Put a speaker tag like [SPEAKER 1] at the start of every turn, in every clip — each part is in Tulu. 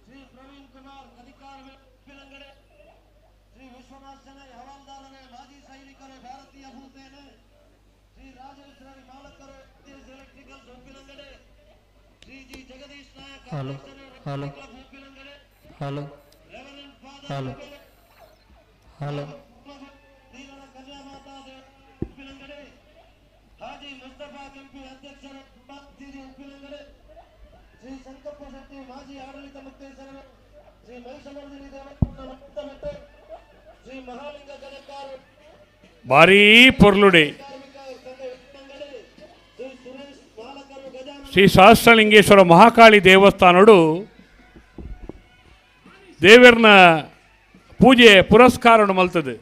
[SPEAKER 1] Shri Praveen Kumar ಅಧಿಕಾರ ಉಪ್ಪಿನಂಗಡಿ, ಶ್ರೀ ವಿಶ್ವನಾಥ್ ಶೆಣೈ ಹವಾಲ್ದಾರರೇ, ಮಾಜಿ ಸೈನಿಕರು, ಭಾರತೀಯ ಭೂಸೇನೆ, ಶ್ರೀ ರಾಜೇಶ್ ರವಿ ಮಾಲಕರು, electricals Uppinangady, Shri G Jagadish Nayak
[SPEAKER 2] hello, hello,
[SPEAKER 1] club Uppinangady,
[SPEAKER 2] hello,
[SPEAKER 1] reverend father
[SPEAKER 2] hello, hello.
[SPEAKER 1] ಧೀರರ ಕನ್ಯಾಮಾತಾ Uppinangady, Haji Mustafa Kempi ಅಧ್ಯಕ್ಷರು ಉಪ್ಪಿನಂಗಡಿ, ಶ್ರೀ ಶಂಕಪ್ಪ ಶೆಟ್ಟಿ ಮಾಜಿ ಆಡಳಿತ ಮುಕ್ತೇಸರರು, ಶ್ರೀ ಮಹಿಷಮರ್ದಿನಿ ದೇವಸ್ಥಾನ, ಶ್ರೀ ಮಹಾಲಿಂಗ ಗಣಕಾರ
[SPEAKER 3] ಭಾರೀ ಪೊರ್ಲುಡೆ
[SPEAKER 1] ಕಾರ್ಮಿಕ ಸಂಘ ಉಪ್ಪಿನಂಗಡಿ, ಶ್ರೀ ಸುರೇಶ್ ಮಾಲಕರು ಗಜಾನನ
[SPEAKER 3] ಶ್ರೀ ಸಹಸ್ರಲಿಂಗೇಶ್ವರ ಮಹಾಕಾಳಿ ದೇವಸ್ಥಾನಡು ದೇವರ್ನ ಪೂಜೆ ಪುರಸ್ಕಾರ ಮಲ್ತದೆ.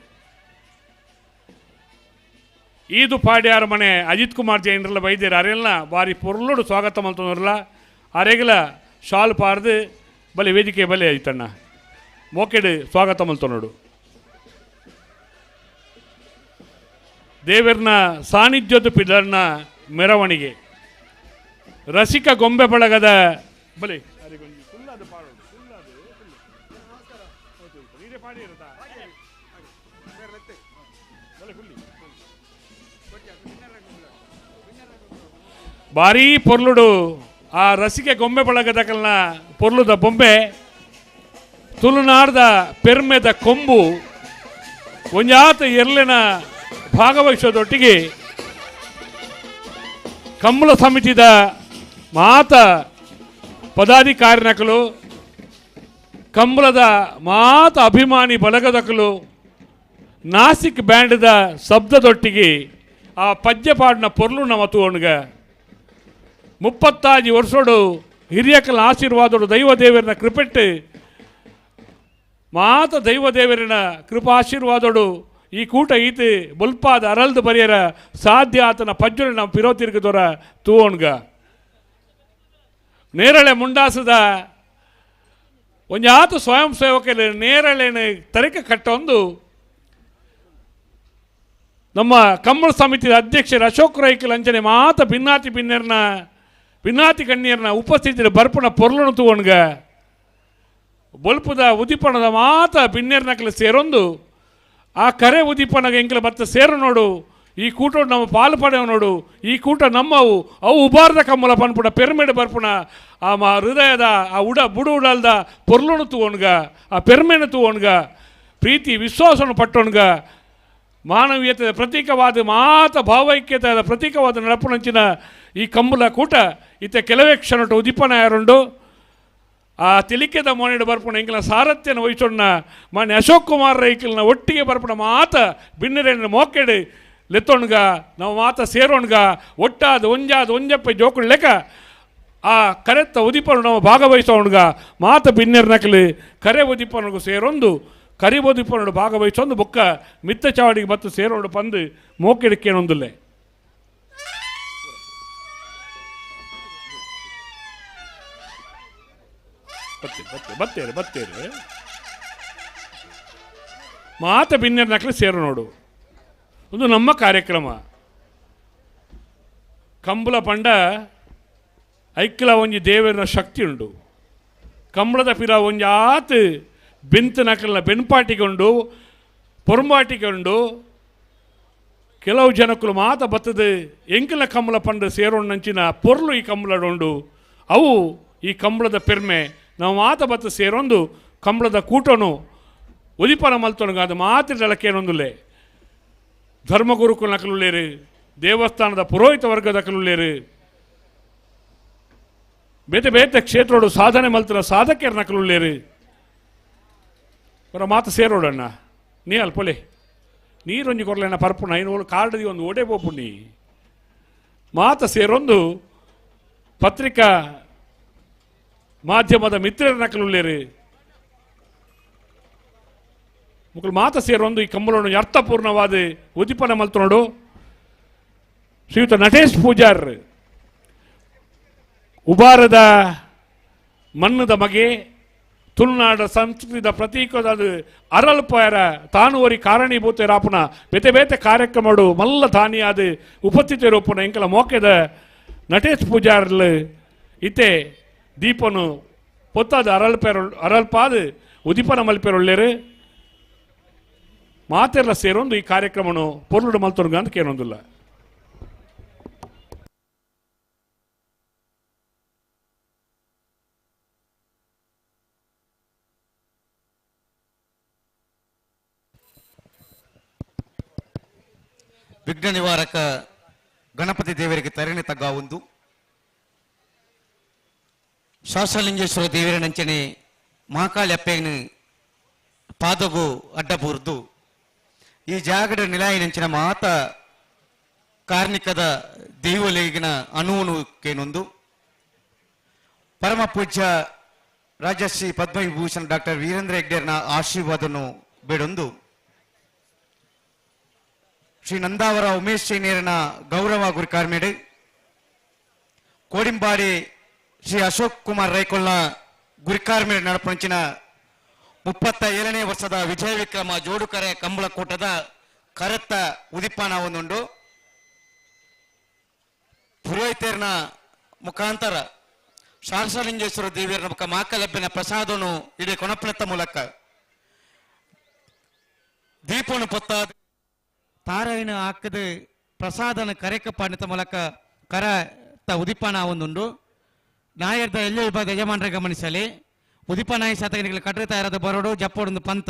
[SPEAKER 3] ಈದು ಪಾಡ್ಯಾರ ಮನೆ ಅಜಿತ್ ಕುಮಾರ್ ಜೈನರಲ್ಲ ಬೈದೇರು ಅರೆಲ್ಲ ಬಾರಿ ಪೊರ್ಲುಡು ಸ್ವಾಗತ ಮಲ್ತೊಂದ್ರಲ್ಲ. ಅರೆಗಲ ಶಾಲ್ ಪಾರ್ದು ಬಲೆ ವೇದಿಕೆ ಬಲೆ ಐತಣ್ಣ ಮೋಕೆಡು ಸ್ವಾಗತ ಮಲ್ತೊನೋಡು. ದೇವರ್ನ ಸಾನ್ನಿಧ್ಯದ ಪಿದರ್ನ ಮೆರವಣಿಗೆ ರಸಿಕ ಗೊಂಬೆ ಬಳಗದ ಬಲೆ ಭಾರೀ ಪೊರ್ಲುಡು ಆ ರಸಿಕೆ ಗೊಂಬೆ ಬಳಗದಕಲ್ನ ಪೊರ್ಲುದ ಬೊಂಬೆ ತುಳುನಾಡ್ದ ಪೆರ್ಮೆದ ಕೊಂಬು ಒಂಜಾತ ಎರ್ಲೆನ ಭಾಗವಹಿಸೋದೊಟ್ಟಿಗೆ ಕಂಬಳ ಸಮಿತಿದ ಮಾತ ಪದಾಧಿಕಾರಿನಕಲು ಕಂಬಳದ ಮಾತ ಅಭಿಮಾನಿ ಬಳಗದಕಲು ನಾಸಿಕ್ ಬ್ಯಾಂಡ್ದ ಶಬ್ದದೊಟ್ಟಿಗೆ ಆ ಪದ್ಯಪಾಡಿನ ಪೊರ್ಲು ನಮ್ಮ ತೂವಣ್ಗ 35 ವರ್ಷೋಡು ಹಿರಿಯಕಲ ಆಶೀರ್ವಾದೋಡು ದೈವದೇವರನ ಕೃಪೆಟ್ಟು ಮಾತ ದೈವದೇವರಿನ ಕೃಪಾಶೀರ್ವಾದೋಡು ಈ ಕೂಟ ಈತ ಬೊಲ್ಪಾದ ಅರಲ್ದು ಬರೆಯರ ಸಾಧ್ಯ ಆತನ ಪಜ್ಜುನ ನಾವು ಪಿರೋ ತಿರುಗಿದೋರ ತೂವಣ್ಗ. ನೇರಳೆ ಮುಂಡಾಸದ ಒಂಜಾತ ಸ್ವಯಂ ಸೇವಕರು ನೇರಳೆನ ತರಿಕೆ ಕಟ್ಟೊಂದು ನಮ್ಮ ಕಂಬಳ ಸಮಿತಿಯ ಅಧ್ಯಕ್ಷರು ಅಶೋಕ್ ರೈಕಲ್ ಅಂಚನೆ ಮಾತ ಭಿನ್ನಾತಿ ಭಿನ್ನರ್ನ ಭಿನ್ನಾತಿ ಗಣ್ಯರ್ನ ಉಪಸ್ಥಿತಿಯ ಬರ್ಪುನ ಪೊರ್ಲುನು ತೂವಣ್ಗ. ಬೊಲ್ಪುದ ಉದಿಪಣದ ಮಾತ ಬಿನ್ನೆರ್ನಕಲು ಸೇರೊಂದು ಆ ಕರೆ ಉದಿಪನಗ ಎಂಕಲ ಬತ್ತ ಸೇರು ನೋಡು, ಈ ಕೂಟ ನಮ್ಮ ಪಾಲು ಪಡೆವ ನೋಡು, ಈ ಕೂಟ ನಮ್ಮವು ಅವು ಉಬಾರ್ದ ಕಮ್ಮಲ ಪನ್ಪುಣ ಪೆರ್ಮೆಡ್ ಬರ್ಪುಣ ಆ ಮಾ ಹೃದಯದ ಆ ಉಡ ಬುಡು ಉಡಲ್ದ ಪೊರ್ಲುನು ತೂವಣ್ಗ, ಆ ಪೆರ್ಮೆನು ತೂವಣ್ಗ, ಪ್ರೀತಿ ವಿಶ್ವಾಸವನ್ನು ಪಟ್ಟೊಣ್ಗ, ಮಾನವೀಯತೆಯ ಪ್ರತೀಕವಾದ ಮಾತ ಭಾವೈಕ್ಯತೆಯ ಪ್ರತೀಕವಾದ ನಡಪುನಂಚಿನ ಈ ಕಂಬುಲ ಕೂಟ ಇತ್ತ ಕೆಲವೇ ಕ್ಷಣಟು ಉದಿಪನ ಯಾರುಂಡು ಆ ತಿಳಿಕೆದ ಮೋನೆಡು ಬರ್ಪುಣ ಎಂಕಲ ಸಾರಥ್ಯನ ವಹಿಸೋಣ ಮಾನ್ಯ ಅಶೋಕ್ ಕುಮಾರ್ ರೈಕಲ್ನ ಒಟ್ಟಿಗೆ ಬರ್ಪುಣ ಮಾತ ಬಿನ್ನರೇನ ಮೋಕೆಡು ಲೆತ್ತೊಣ್ಗ ನಾವು ಮಾತ ಸೇರೋಣ್ಗ ಒಟ್ಟಾದ ಒಂಜಾದ ಒಂಜಪ್ಪ ಜೋಕುಳ್ ಲೆಕ್ಕ ಆ ಕರೆತ್ತ ಉದಿಪನು ನಾವು ಭಾಗವಹಿಸೋಣ್ಗ ಮಾತ ಬಿನ್ನೆರ್ ನಕಲಿ ಕರೆ ಉದಿಪನಗು ಸೇರೊಂದು ಕರಿ ಉದಿಪನೋಡು ಭಾಗವಹಿಸೊಂದು ಬೊಕ್ಕ ಮಿತ್ತ ಚಾವಡಿಗೆ ಬತ್ತು ಸೇರೋಡು ಪಂದು ಮೋಕೆಡಕ್ಕೇನೊಂದುಲ್ಲೆ. ಬತ್ತೇರು ಬತ್ತೇರು ಬತ್ತೇರು ಬತ್ತೇರು ಮಾತ ಬಿನ್ನೆರ್ ನಕಲಿ ಸೇರು ನೋಡು. ಒಂದು ನಮ್ಮ ಕಾರ್ಯಕ್ರಮ ಕಂಬಳ ಪಂಡ ಐಕ್ಲ ಒಂಜಿ ದೇವರನ ಶಕ್ತಿ ಉಂಡು. ಕಂಬಳದ ಪಿರ ಒಂಜಿ ಆತ್ ಬೆಂತು ನಕಲ್ನ ಬೆನ್ಪಾಟಿಗೊಂಡು ಪೊರಂಬಾಟಿಗೊಂಡು ಕೆಲವು ಜನಕ್ಕಲು ಮಾತ ಬತ್ತದ ಎಂಕಲ ಕಂಬಳ ಪಂಡ ಸೇರೋಣ್ಣಂಚಿನ ಪೊರ್ಲು ಈ ಕಂಬಳಡುಂಡು. ಅವು ಈ ಕಂಬಳದ ಪೆರ್ಮೆ. ನಾವು ಮಾತ ಬತ್ತ ಸೇರೊಂದು ಕಂಬಳದ ಕೂಟನು ಉದಿಪನ ಮಲ್ತೊಣಗ ಅದು ಮಾತಿಡಲಕ್ಕೇನೊಂದುಲ್ಲೆ. ಧರ್ಮಗುರುಕುಲ ನಕಲುಳ್ಳೇರು, ದೇವಸ್ಥಾನದ ಪುರೋಹಿತ ವರ್ಗದ ನಕಲುಳ್ಳೇರು, ಬೇತೆ ಬೇತೆ ಕ್ಷೇತ್ರೋಡು ಸಾಧನೆ ಮಲ್ತನ ಸಾಧಕರ ನಕಲುಳ್ಳೇರು. ಬರ ಮಾತು ಸೇರೋಡಣ್ಣ ನೀ ಅಲ್ಪೊಲೆ ನೀರೊಂಜಿ ಕೊರ್ಲೆಣ್ಣ ಪರ್ಪುಣ ಐನೋಳು ಕಾರ್ಡ್ ಒಂದು ಓಡೆ ಪೋಪುಣಿ ಮಾತ ಸೇರೊಂದು ಪತ್ರಿಕಾ ಮಾಧ್ಯಮದ ಮಿತ್ರರ ನಕಲುಳ್ಳೇರು ಮುಕ್ಕಳು ಮಾತ ಸೇರೊಂದು ಈ ಕಂಬಳನ್ನು ಅರ್ಥಪೂರ್ಣವಾದ ಉದಿಪನ ಮಲ್ತನೋಡು ಶ್ರೀಯುತ ನಟೇಶ್ ಪೂಜಾರ್ ಉಬಾರದ ಮಣ್ಣದ ಮಗೆ ತುಳುನಾಡ ಸಂಸ್ಕೃತಿದ ಪ್ರತೀಕದ ಅರಲ್ಪಯರ ತಾನುವರಿ ಕಾರಣೀಭೂತರಾಪುನ ಬೇತೆ ಬೇತೆ ಕಾರ್ಯಕ್ರಮಡು ಮಲ್ಲ ತಾನಿಯಾದ ಉಪಸ್ಥಿತಿರೂಪುನ ಎಂಕಲ ಮೋಕೆದ ನಟೇಶ್ ಪೂಜಾರ್ಲು ಇತ್ತೆ ದೀಪನು ಪೊತ್ತಾದ ಅರಳ್ಪೇರು ಅರಳ್ಪಾದ ಉದಿಪನ ಮಲ್ಪೆರೊಳ್ಳೇರು ಮಾತೆರ್ಲ ಸೇರೊಂದು ಈ ಕಾರ್ಯಕ್ರಮನು ಪೊರ್ಲುಡು ಮಲ್ತೊರ್ಗ ಅಂತ ಕೇಳೊಂದಿಲ್ಲ.
[SPEAKER 4] ವಿಘ್ನ ನಿವಾರಕ ಗಣಪತಿ ದೇವರಿಗೆ ತರಣಿ ತಗ್ಗಾವುಂದು ಶಾಸಲಿಂಗೇಶ್ವರ ದೇವರ ನಂಚನೆ ಮಹಾಕಾಳಿ ಅಪ್ಪೇನ ಪಾದಗು ಅಡ್ಡಬೂರ್ದು ಈ ಜಾಗದ ನಿಲಾಯಿನಂಚಿನ ಮಾತ ಕಾರ್ಣಿಕದ ದೇವಲಿಗಿನ ಅಣುವನು ಕೇನೊಂದು ಪರಮ ಪೂಜ್ಯ ರಾಜಶ್ರೀ ಪದ್ಮವಿಭೂಷಣ ಡಾಕ್ಟರ್ ವೀರೇಂದ್ರ ಹೆಗ್ಡೆರ್ನ ಆಶೀರ್ವಾದನು ಬೇಡೊಂದು ಶ್ರೀ ನಂದಾವರ ಉಮೇಶ್ ಶೇನೇರನ ಗೌರವ ಗುರುಕಾರ್ಮೇಡು ಕೋಡಿಂಬಾಡಿ ಶ್ರೀ ಅಶೋಕ್ ಕುಮಾರ್ ರೈಕೊಲ್ನ ಗುರಿಕಾರ್ಮೇಡು ನಡಪಂಚಿನ 37ನೇ ವರ್ಷದ ವಿಜಯ ವಿಕ್ರಮ ಜೋಡುಕರೆ ಕಂಬಳಕೂಟದ ಕರೆತ್ತ ಉದಿಪಾನ ಒಂದುಂಡು. ಪುರೋಹಿತರ್ನ ಮುಖಾಂತರ ಶಾಸಲಿಂಗೇಶ್ವರ ದೇವಿಯರ ಮುಖ ಮಾಕಲಬ್ಬಿನ ಪ್ರಸಾದನು ಇಡೀ ಕೊಣಪ್ರತ ಮೂಲಕ ದೀಪನು ಪೊತ್ತ ತಾರೈನ ಹಾಕದ ಪ್ರಸಾದನ ಕರೆಕ ಪಾಡಿತ ಮೂಲಕ ಕರ ತ ಉದಿಪಾನ ಒಂದುಂಡು. ನಾಯರ್ದ ಎಲ್ಲೇ ವಿಭಾಗದ ಯಜಮಾನರ ಗಮನಿಸಲಿ ಉದಿಪನಾಯ ಶಾತಕನಿಗೆ ಕಟ್ಟರೆ ತಯಾರಾದ ಬರೋಡು ಜಪ್ಪೋಡೊಂದು ಪಂತ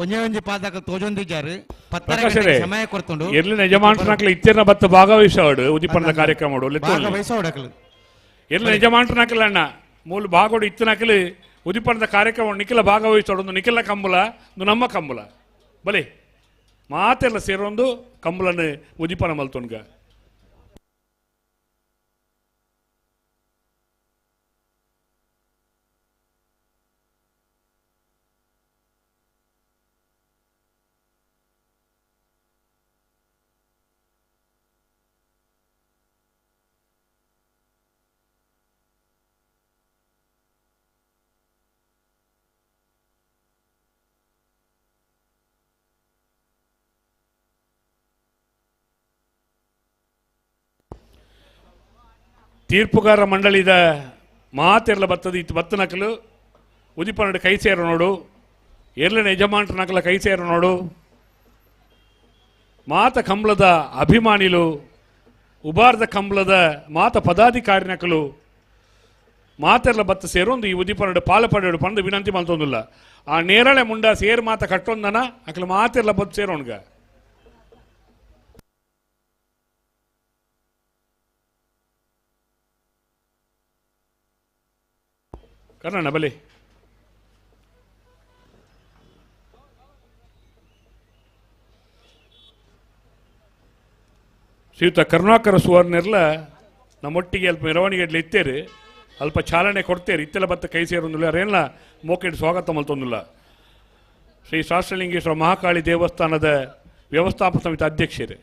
[SPEAKER 4] ಒಂಜೆ ಒಂಜಿ ಪಾದಕ ತೋಜೊಂದಿದ್ದಾರೆ 10 ಗಂಟೆಗೆ ಸಮಯ ಕೊಡ್ತುಂಡು.
[SPEAKER 3] ಎರ್ಲಿನ ಯಜಮಾನ್ರನಕ್ಲೆ ಇತ್ತೆರ್ನ ಬತ್ತ ಭಾಗವಹಿಸೋಡು ಉದಿಪನದ ಕಾರ್ಯಕ್ರಮ
[SPEAKER 4] ಭಾಗವಹಿಸೋಡಕಲು
[SPEAKER 3] ಎರ್ಲಿನ ಯಜಮಾನ್ರನಕ್ಲೆ ಅಣ್ಣ ಮೂಲ ಭಾಗೋಡು ಇತ್ತನಕ್ಲೆ ಉದಿಪನದ ಕಾರ್ಯಕ್ರಮ ನಿಖಿಲ ಭಾಗವಹಿಸೋಡು ನಿಖಿಲ ಕಂಬುಲ ಒಂದು ನಮ್ಮ ಕಂಬುಲ ಬಲೆ ಮಾತೆಲ್ಲ ಸೇರೊಂದು ಕಂಬುಲನ್ನು ಉದಿಪನ ಮಲ್ತೊನ್ಗ. ತೀರ್ಪುಗಾರ ಮಂಡಳಿದ ಮಾತೆರ್ಲ ಬತ್ತದ ಇತ್ತು ಬತ್ತ ನಕಲು ಉದಿಪನಡು ಕೈ ಸೇರ ನೋಡು, ಎರ್ಲಿನ ಯಜಮಾನ್ರ ನಕಲ ಕೈ ಸೇರ ನೋಡು. ಮಾತ ಕಂಬಳದ ಅಭಿಮಾನಿಲು ಉಬಾರ್ದ ಕಂಬಳದ ಮಾತ ಪದಾಧಿಕಾರಿ ನಕಲು ಮಾತೆರ್ಲ ಬತ್ತ ಸೇರೊಂದು ಈ ಉದಿಪನಡು ಪಾಲಪಡೆಡು ಪಂದು ವಿನಂತಿ ಮಲ್ತೊಂದಿಲ್ಲ. ಆ ನೇರಳೆ ಮುಂಡ ಸೇರ್ ಮಾತ ಕಟ್ಟೊಂದನ ಅಕಲು ಮಾತೆರ್ಲ ಬತ್ತು ಸೇರೋಣ್ಗ. ಕರ್ಣ ಬಲಿ ಶ್ರೀಯುತ ಕರುಣಾಕರ ಸುವರ್ಣರ್ಲ ನಮ್ಮೊಟ್ಟಿಗೆ ಅಲ್ಪ ಮೆರವಣಿಗೆ ಇತ್ತೇರಿ, ಅಲ್ಪ ಚಾಲನೆ ಕೊಡ್ತೇರಿ, ಇತ್ತೆಲ್ಲ ಬತ್ತ ಕೈ ಸೇರೊಂದಿಲ್ಲ ಅರೇನ ಮೋಕೆಡ್ ಸ್ವಾಗತ ಮಲ್ತೊಂದಿಲ್ಲ. ಶ್ರೀ ಶಾಸ್ತ್ರಲಿಂಗೇಶ್ವರ ಮಹಾಕಾಳಿ ದೇವಸ್ಥಾನದ ವ್ಯವಸ್ಥಾಪಕ ಸಮಿತಿ ಅಧ್ಯಕ್ಷರೇ.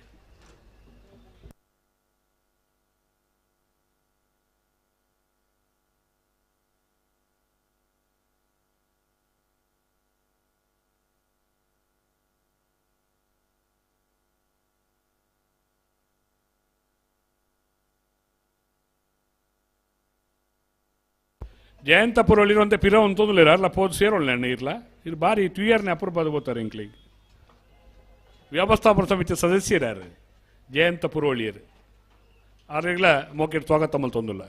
[SPEAKER 3] ಜಯಂತಪುರಲ್ಲಿರುವಂಥ ಪಿರ ಅಂತಂದಿಲ್ಲ ಅಲ್ಲ ಪೋದು ಸೇರೋಲ್ಲ ಇರ್ಲ ಇದು ಬಾರಿ ತುಯರ್ನೇ ಅಪರೂಪದ ಹೋಗ್ತಾರೆ ಇಂಕ್ಲಿಗೆ. ವ್ಯವಸ್ಥಾಪನ ಸಮಿತಿ ಸದಸ್ಯರು ಜಯಂತ ಪುರೋಳಿಯರು ಆರೆಗ್ಲ ಮೋಕೆಟ್ ಸ್ವಾಗತ ಮಲ್ತೊಂದಿಲ್ಲ.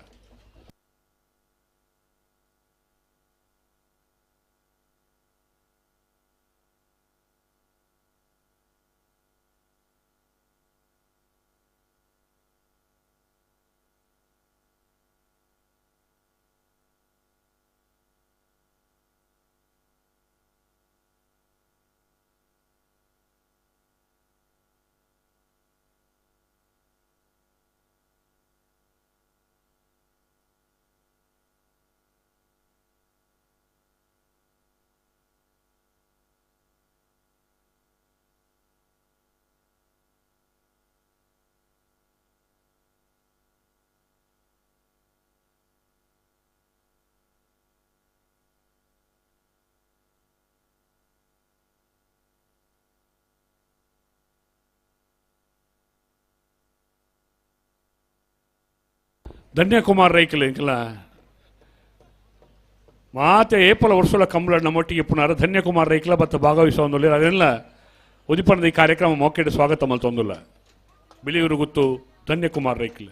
[SPEAKER 3] ಧನ್ಯಕುಮಾರ್ ರೈಕಲ್ ಎಂಕಲ ಮಾತೆ ಏಪಲ ವರ್ಷಲ ಕಂಬಳ ನಮ್ಮೊಟ್ಟಿಗೆ ಪುನರ ಧನ್ಯಕುಮಾರ್ ರೈಕಲ ಬತ್ತ ಭಾಗವಹಿಸುವ ಅದೆಲ್ಲ ಉದಿಪನದ ಈ ಕಾರ್ಯಕ್ರಮ ಮೋಕೆಡ್ ಸ್ವಾಗತ ಮಲ್ತೊಂದುಲ್ಲ ಬಿಳಿಯೂರು ಗುತ್ತು ಧನ್ಯಕುಮಾರ್ ರೈಕಲ್.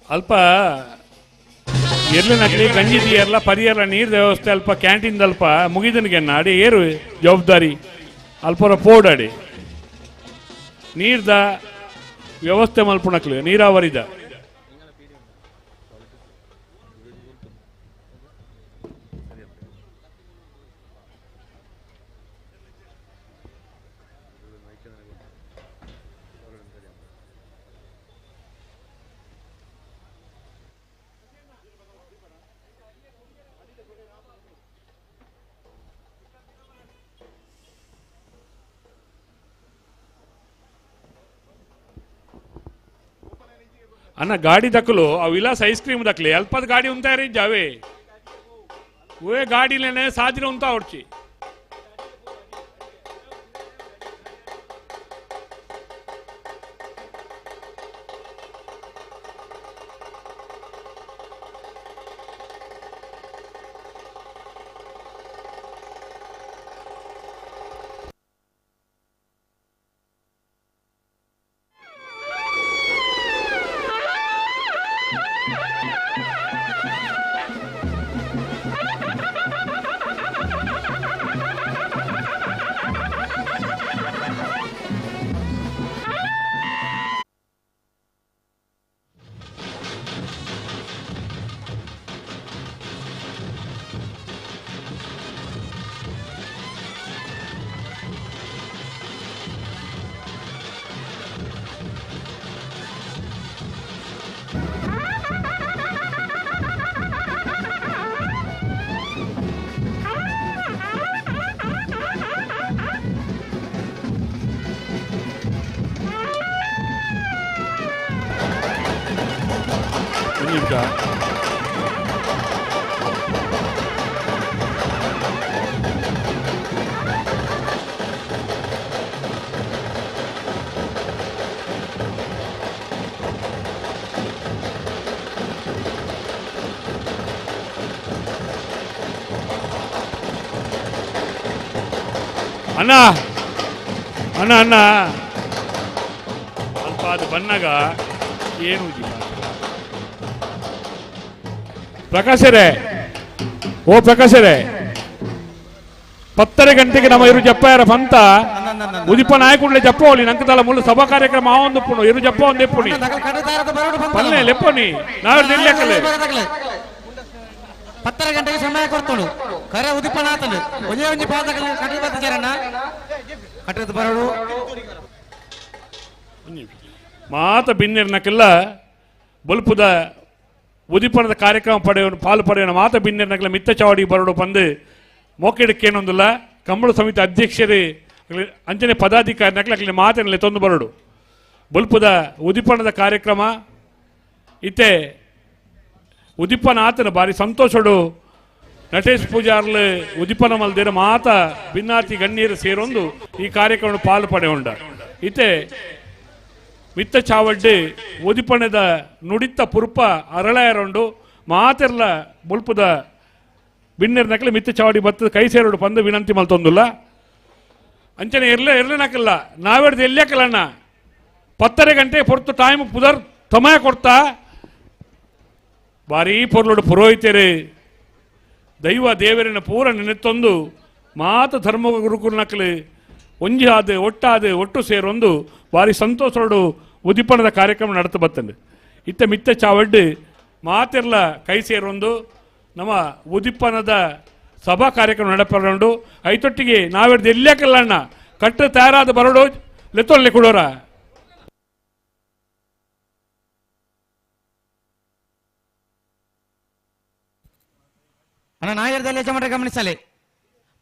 [SPEAKER 3] ಅಲ್ಪ ಎರ್ಲಿನಕ್ಲಿ ಗಂಜಿ ತೀಯರ್ಲ ಪರಿಯರ್ಲ ನೀರು ವ್ಯವಸ್ಥೆ ಅಲ್ಪ ಕ್ಯಾಂಟೀನ್ ಅಲ್ಪ ಮುಗಿದನಿಗೆನ್ನ ಅಡಿ ಏರು ಜವಾಬ್ದಾರಿ ಅಲ್ಪರ ಪೋಡಾಡಿ ನೀರ್ದ ವ್ಯವಸ್ಥೆ ಮಲ್ಪುಣಕ್ಲು ನೀರಾವರಿದ ಅನ್ನ ಗಾಡಿ ದಕ್ಕಲು ಆ ವಿಲಾಸ್ ಐಸ್ ಕ್ರೀಮ್ ದಕ್ಕಲಿ ಅಲ್ಪದ ಗಾಡಿ ఉంటాయి ಜಾವೇ ಓ ಗಾಡಿಲೇನೆ ಸಾಧ್ಯ ఉంటా ಹೊಡ್ಚಿ. ಅಣ್ಣ ಅಣ್ಣ ಅಣ್ಣ ಅಲ್ಪ ಅದು ಬನ್ನಾಗ ಏನು ಪ್ರಕಾಶರೇ, ಓ ಪ್ರಕಾಶರೇ, 10:30 ಗಂಟೆಗೆ ನಮ್ಮ ಇರು ಜಪ್ಪಾಯರ ಪಂತ ಉದಿಪ ನಾಯಕುಡ್ಲೆ ಜಪ್ಪೋಲಿ ನಂಕದಲ್ಲ ಮುಳ್ಳು ಸಭಾ ಕಾರ್ಯಕ್ರಮ ಆವೊಂದು ಪುಣು ಇರು ಜಪ್ಪ ಒಂದು ಎಪ್ಪುಣಿ ಪಲ್ಲೆ ಲೆಪ್ಪನಿ ನಾವ್ ನಿಲ್ಲಕಲೆ
[SPEAKER 4] 10:30 ಗಂಟೆಗೆ ಸಮಯ ಕೊಡ್ತೋಡು ಕರೆ ಉದಿಪನ ಆತನು ಒಂಜೇ ಒಂಜಿ ಪಾದಕಲೆ ಕಟ್ಟದ ಬತ್ತಿಚಾರಣ್ಣ ಕಟ್ಟದ ಬರೋಡು
[SPEAKER 3] ಮಾತ ಬಿನ್ನೆರ್ನಕ್ಕೆಲ್ಲ ಬೊಲ್ಪುದ ಉದಿಪನದ ಕಾರ್ಯಕ್ರಮ ಪಡೆಯವನು ಪಾಲು ಪಡೆಯವನು ಮಾತ ಬಿನ್ನೆರ್ನಕ್ಕೆಲ್ಲ ಮಿತ್ತ ಚಾವಡಿ ಬರೋಡು ಬಂದು ಮೋಕೆಡಕ್ಕೇನೊಂದಿಲ್ಲ ಕಂಬಳ ಸಮಿತಿ ಅಧ್ಯಕ್ಷರೇ ಅಂಚನೆ ಪದಾಧಿಕಾರಿ ನಕ್ಲ ಅಕ್ಲೆ ಮಾತಿನಲ್ಲಿ ತೊಂದು ಬರೋಡು ಬೊಲ್ಪುದ ಉದಿಪನದ ಕಾರ್ಯಕ್ರಮ ಇತ್ತೆ ಉದಿಪನ ಆತನ ಬಾರಿ ಸಂತೋಷಡು ನಟೇಶ್ ಪೂಜಾರ್ಲು ಉದಿಪನ ಮಲ್ದಿರ ಮಾತ ಭಿನ್ನಾತಿ ಗಣ್ಣೀರು ಸೇರೊಂದು ಈ ಕಾರ್ಯಕ್ರಮ ಪಾಲು ಪಡೆಯುಂಡ ಇತ್ತೆ ಮಿತ್ತ ಚಾವಡ್ಡು ಉದಿಪಣದ ನುಡಿತ ಪುರ್ಪ ಅರಳಯರುಂಡು ಮಾತೆರ್ಲ ಬೊಲ್ಪುದ ಬಿನ್ನೆರ್ ನಕಲಿ ಮಿತ್ತ ಚಾವಡಿ ಬತ್ತದ ಕೈ ಸೇರೋಡು ಪಂದು ವಿನಂತಿ ಮಲ್ತೊಂದುಲ್ಲ ಅಂಚನೆ ಎರ್ಲೆ ಎರ್ಲೆ ನಕಲ್ಲ ನಾವೆಡ್ದು ಎಲ್ಲಿ ಅಣ್ಣ 10:30 ಗಂಟೆ ಪೊರ್ತು ಟೈಮ್ ಪುದರ್ ತಮಯ ಕೊಡ್ತಾ ಭಾರೀ ಪೊರ್ಲುಡು ಪುರೋಹಿತರು ದೈವ ದೇವರಿನ ಪೂರ ನೆನೆತ್ತೊಂದು ಮಾತ ಧರ್ಮ ಗುರುಕುಲ್ ನಕಲು ಒಂಜಿ ಆದ ಒಟ್ಟಾದ ಒಟ್ಟು ಸೇರೊಂದು ಭಾರಿ ಸಂತೋಷೋಡು ಉದಿಪನದ ಕಾರ್ಯಕ್ರಮ ನಡತು ಬತ್ತಂಡು ಇತ್ತ ಮಿತ್ತ ಚಾವಡ್ಡು ಮಾತೆರ್ಲ ಕೈ ಸೇರೊಂದು ನಮ್ಮ ಉದಿಪನದ ಸಭಾ ಕಾರ್ಯಕ್ರಮ ನಡಪರೊಂಡು ಐತೊಟ್ಟಿಗೆ ನಾವೆಡ್ದು ಎಲ್ಲಿ ಕಟ್ಟು ತಯಾರಾದ ಬರೋಡು ಲೆತ್ತೊಳ್ಳೆ ಕೊಡೋರ
[SPEAKER 4] ಅಣ್ಣ ನಾಯರ್ದಲ್ಲಿ ಯಜಮಾನ ಗಮನಿಸಲಿ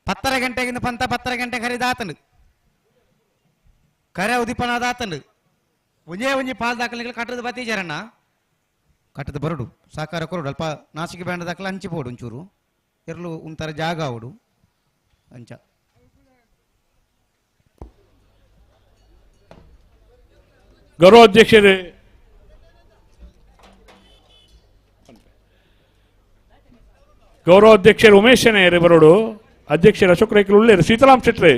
[SPEAKER 4] 10:30 ಗಂಟೆಗಿಂತ ಪಂತ 10:30 ಗಂಟೆ ಖರೀದಾತನು ಕರೆ ಉದಿಪನಾದಾತನು ಒಂಜೇ ಒಂಜಿ ಪಾಲ್ ದಾಖಲೆಗಳು ಕಟ್ಟದ ಬತ್ತೀಜಾರಣ್ಣ ಕಟ್ಟದ ಬರಡು ಸಾಕಾರ ಕೊರಡು ಅಲ್ಪ ನಾಸಿಗೆ ಬ್ಯಾಂಡ್ ದಾಖಲೆ ಹಂಚಿ ಪೋಡು ಒಂಚೂರು ಎರ್ಲು ಒಂಥರ ಜಾಗ ಅವಡು ಅಂಚ
[SPEAKER 3] ಗೌರವ ಅಧ್ಯಕ್ಷರೇ ಗೌರವ ಅಧ್ಯಕ್ಷರು ಉಮೇಶ್ ಶೆಣೈಯರು ಬರೋಡು ಅಧ್ಯಕ್ಷರು ಅಶೋಕ್ ರೈಕಲ್ ಉಳ್ಳೇರು ಸೀತಾರಾಮ್ ಶೆಟ್ರು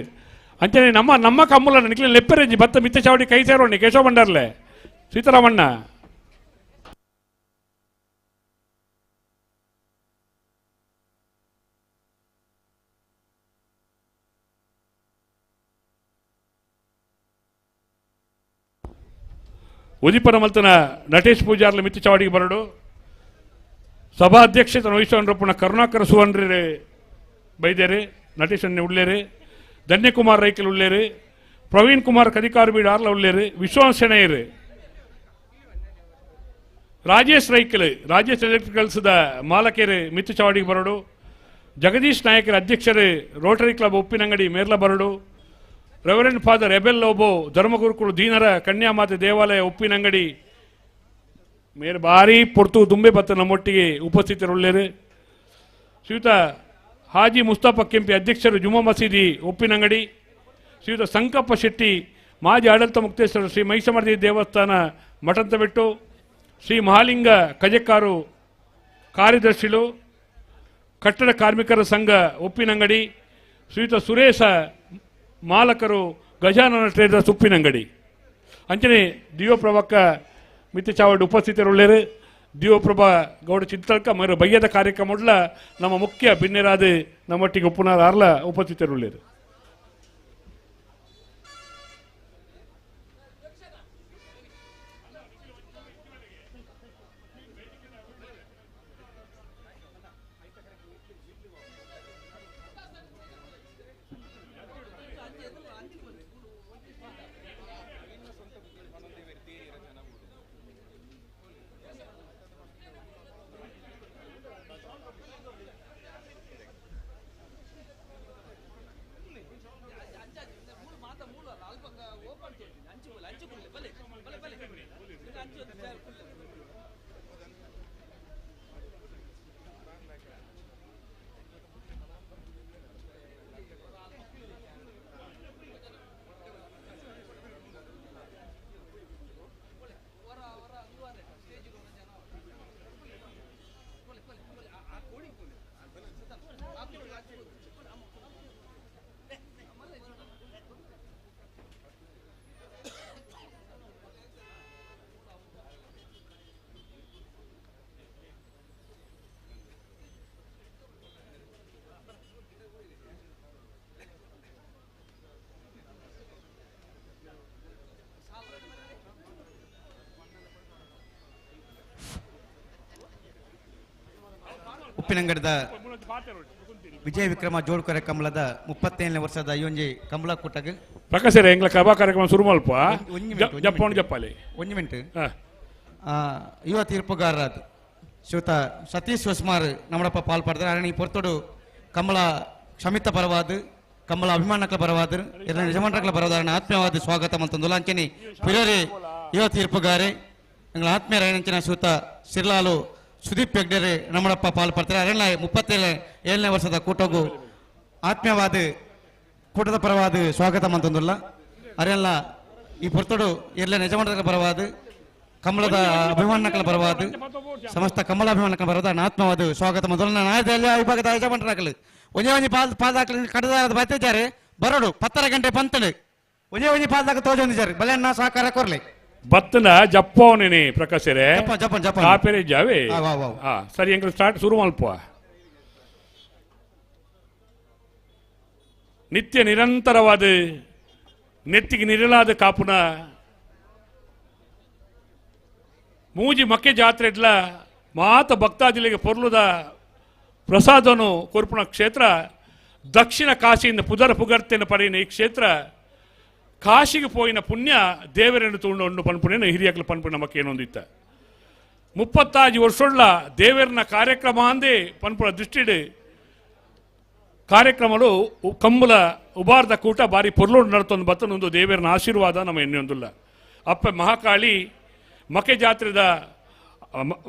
[SPEAKER 3] ಅಂಚನೆ ನಮ್ಮ ನಮ್ಮ ಕಮ್ಮುಲ ನಿಕ್ಲೆ ಲೆಪ್ಪರೆಂಜಿ ಬತ್ತ ಮಿತ್ತ ಚಾವಡಿ ಕೈ ಸೇರೋಣಿ ಕೇಶವ ಭಂಡಾರ್ಲೆ ಸೀತಾರಾಮಣ್ಣ ಉದಿಪನ ಮಲ್ತನ ನಟೇಶ್ ಪೂಜಾರ್ಲ ಮಿತ್ತ ಚಾವಡಿಗೆ ಬರಡು ಸಭಾಧ್ಯಕ್ಷತೆ ವಹಿಸುವನ್ರಪ್ಪನ ಕರುಣಾಕರ ಸುವರ್ಣರೇ ಬೈದೇರಿ ನಟೇಶ್ ಉಳ್ಳೇರಿ ಧನ್ಯಕುಮಾರ್ ರೈಕಲ್ ಉಳ್ಳೇರಿ ಪ್ರವೀಣ್ ಕುಮಾರ್ ಕದಿಕಾರು ಬೀಡ್ ಆರ್ಲ ಉಳ್ಳೇರಿ ವಿಶ್ವಾಸ್ ಶೆಣೈರು ರಾಜೇಶ್ ರೈಕಲ್ ರಾಜೇಶ್ ಎಲೆಕ್ಟ್ರಿಕಲ್ಸ್ದ ಮಾಲಕೇರು ಮಿತ್ತು ಚಾವಡಿಗೆ ಬರಡು ಜಗದೀಶ್ ನಾಯಕರ ಅಧ್ಯಕ್ಷರು ರೋಟರಿ ಕ್ಲಬ್ ಉಪ್ಪಿನಂಗಡಿ ಮೇರ್ಲ ಬರಡು ರೆವರೆಂಡ್ ಫಾದರ್ ಎಬೆಲ್ ಲೋಬೋ ಧರ್ಮಗುರುಕುಲು ದೀನರ ಕನ್ಯಾಮಾತೆ ದೇವಾಲಯ ಉಪ್ಪಿನಂಗಡಿ ಮೇರೆ ಭಾರಿ ಪೊರ್ತು ದುಂಬೆ ಬತ್ತ ನಮ್ಮೊಟ್ಟಿಗೆ ಉಪಸ್ಥಿತರುಳ್ಳೇರು ಶ್ರೀಯುತ ಹಾಜಿ ಮುಸ್ತಾಫ ಕೆಂಪಿ ಅಧ್ಯಕ್ಷರು ಜುಮಾ ಮಸೀದಿ ಉಪ್ಪಿನಂಗಡಿ ಶ್ರೀಯುತ ಸಂಕಪ್ಪ ಶೆಟ್ಟಿ ಮಾಜಿ ಆಡಳಿತ ಮುಕ್ತೇಶ್ವರ ಶ್ರೀ ಮಹಿಷಮರ್ದಿ ದೇವಸ್ಥಾನ ಮಠಂತಬೆಟ್ಟು ಶ್ರೀ ಮಹಾಲಿಂಗ ಕಜಕ್ಕಾರು ಕಾರ್ಯದರ್ಶಿಗಳು ಕಟ್ಟಡ ಕಾರ್ಮಿಕರ ಸಂಘ ಉಪ್ಪಿನಂಗಡಿ ಶ್ರೀಯುತ ಸುರೇಶ ಮಾಲಕರು ಗಜಾನನ ಟ್ರೇಡರ್ಸ್ ಉಪ್ಪಿನಂಗಡಿ ಅಂಚನೆ ದಿವ್ಯಪ್ರಭಕ್ಕ ಮಿತ್ತ ಚಾವಡಿ ಉಪಸ್ಥಿತರುಳ್ಳೇರು ದಿವ್ಯಪ್ರಭಾ ಗೌಡ ಚಿಂತಲ್ಕ ಮರು ಬಯ್ಯದ ಕಾರ್ಯಕ್ರಮ ನಮ್ಮ ಮುಖ್ಯ ಬಿನ್ನೆರಾದ ನಮ್ಮೊಟ್ಟಿಗೆ ಉಪ್ಪುನಾರ ಆರ್ಲ ಉಪಸ್ಥಿತರುಳ್ಳೇರು.
[SPEAKER 4] ಉಪ್ಪಿನಂಗಡದ ವಿಜಯ ವಿಕ್ರಮ ಜೋಡ್ಕೊರೆ ಕಮಲದ 37ನೇ ವರ್ಷದ ಈ ಒಂಜಿ ಕಮಲ ಕೂಟಗ್
[SPEAKER 3] ಪ್ರಕಾಶ್ ಎಂಗ್ಲ ಕಬಾ ಕಾರ್ಯಕ್ರಮ ಶುರು ಮಲ್ಪ ಜಪ್ಪವಣ ಜಪ್ಪಾಲಿ
[SPEAKER 4] ಒಂಜಿ ಮಿನಿಟ್. ಯುವ ತೀರ್ಪುಗಾರರಾದ ಶ್ರೀಯುತ ಸತೀಶ್ ಹೊಸ್ಮಾರ್ ನಮ್ಮಡಪ್ಪ ಪಾಲ್ ಪಡೆದ್ರೆ ಅರಣಿ ಪೊರ್ತೋಡು ಕಮಲ ಕ್ಷಮಿತ ಪರವಾದ ಕಮಲ ಅಭಿಮಾನಕ್ಲ ಪರವಾದ ಎಲ್ಲ ಯಜಮಾನಕ್ಲ ಪರವಾದ ಆತ್ಮೀಯವಾದ ಸ್ವಾಗತ ಮಂತಂದುಲ್ಲ. ಅಂಚನೆ ಪಿರರಿ ಯುವ ತೀರ್ಪುಗಾರೆ ಎಂಗಳ ಆತ್ಮೀಯರ ಶ್ರೀಯುತ ಸಿರ್ಲಾಲು ಸುದೀಪ್ ಹೆಗ್ಡೆರೆ ನಮ್ಮಡಪ್ಪ ಪಾಲ್ ಪಡ್ತಾರೆ. ಅರಣ್ಯ 37ನೇ ವರ್ಷದ ಕೂಟಗೂ ಆತ್ಮೀಯವಾದ ಕೂಟದ ಪರವಾದ ಸ್ವಾಗತ ಮಂತಂದುಲ್ಲ. ಅರೆಲ್ಲ ಈ ಪೊರ್ತೋಡು ಎಲ್ಲ ಯಜಮಾನರ ಪರವಾದ ಕಮಲದ ಅಭಿಮಾನಗಳ ಪರವಾದ ಸಮಸ್ತ ಕಮಲಾಭಿಮಾನಗಳ ಪರವಾದ ಆತ್ಮವಾದ ಸ್ವಾಗತ ಮೊದಲ ನಾಯದಲ್ಲಿ ವಿಭಾಗದ ಯಜಮಾನರಾಗಲು ಒಂದೇ ಒಂಜಿ ಪಾಲ್ ಪಾಲ್ದಾಕಲು ಕಡದಾರದ ಬತ್ತಿದ್ದಾರೆ ಬರೋಡು 10 ಗಂಟೆ ಪಂತಡು ಒಂದೇ ಒಂಜಿ ಪಾಲ್ದಾಕ ತೋಜೊಂದಿದ್ದಾರೆ ಬಲೆ ಅಣ್ಣ ಸಹಕಾರ ಕೊರ್ಲಿ
[SPEAKER 3] ಬತ್ತನ ಜಪ್ಪವನೇನೆ ಪ್ರಕಾಶರೇ
[SPEAKER 4] ಜಪ್ಪ ಜಪ್ಪ
[SPEAKER 3] ಕಾಪೆರೆ ಜಾವೆ ಸರಿ ಎಂಕಲ್ ಸ್ಟಾರ್ಟ್ ಶುರು ಮಲ್ಪ. ನಿತ್ಯ ನಿರಂತರವಾದ ನೆತ್ತಿಗೆ ನಿರಲಾದ ಕಾಪುನ ಮೂಜಿ ಮಕ್ಕೆ ಜಾತ್ರೆ ಇಡ್ಲ ಮಾತ ಭಕ್ತಾದಿಲಿಗೆ ಪೊರ್ಲುದ ಪ್ರಸಾದನು ಕೊರ್ಪುಣ ಕ್ಷೇತ್ರ ದಕ್ಷಿಣ ಕಾಶಿಯಿಂದ ಪುದರ ಪುಗರ್ತೆನ ಪಡೆಯಿನ ಈ ಕ್ಷೇತ್ರ ಕಾಶಿಗೆ ಪೋಯಿನ ಪುಣ್ಯ ದೇವರನ್ನು ತೂಂಡು ಪನ್ಪುಣೇನು ಹಿರಿಯಕ್ಲು ಪನ್ಪುಣ ನಮಕ್ಕೇನೊಂದಿತ್ತ 35 ವರ್ಷೊಳ್ಳ ದೇವರನ ಕಾರ್ಯಕ್ರಮ ಅಂದೇ ಪನ್ಪುಣ ದೃಷ್ಟಿಡು ಕಾರ್ಯಕ್ರಮಲು ಕಂಬುಲ ಉಬಾರ್ದ ಕೂಟ ಬಾರಿ ಪೊರ್ಲೋಡು ನಡತೊಂದು ಬತ್ತನೊಂದು ದೇವರನ ಆಶೀರ್ವಾದ ನಮ್ಮ ಎಣ್ಣೆಯೊಂದುಲ್ಲ. ಅಪ್ಪ ಮಹಾಕಾಳಿ ಮಕೆ ಜಾತ್ರೆದ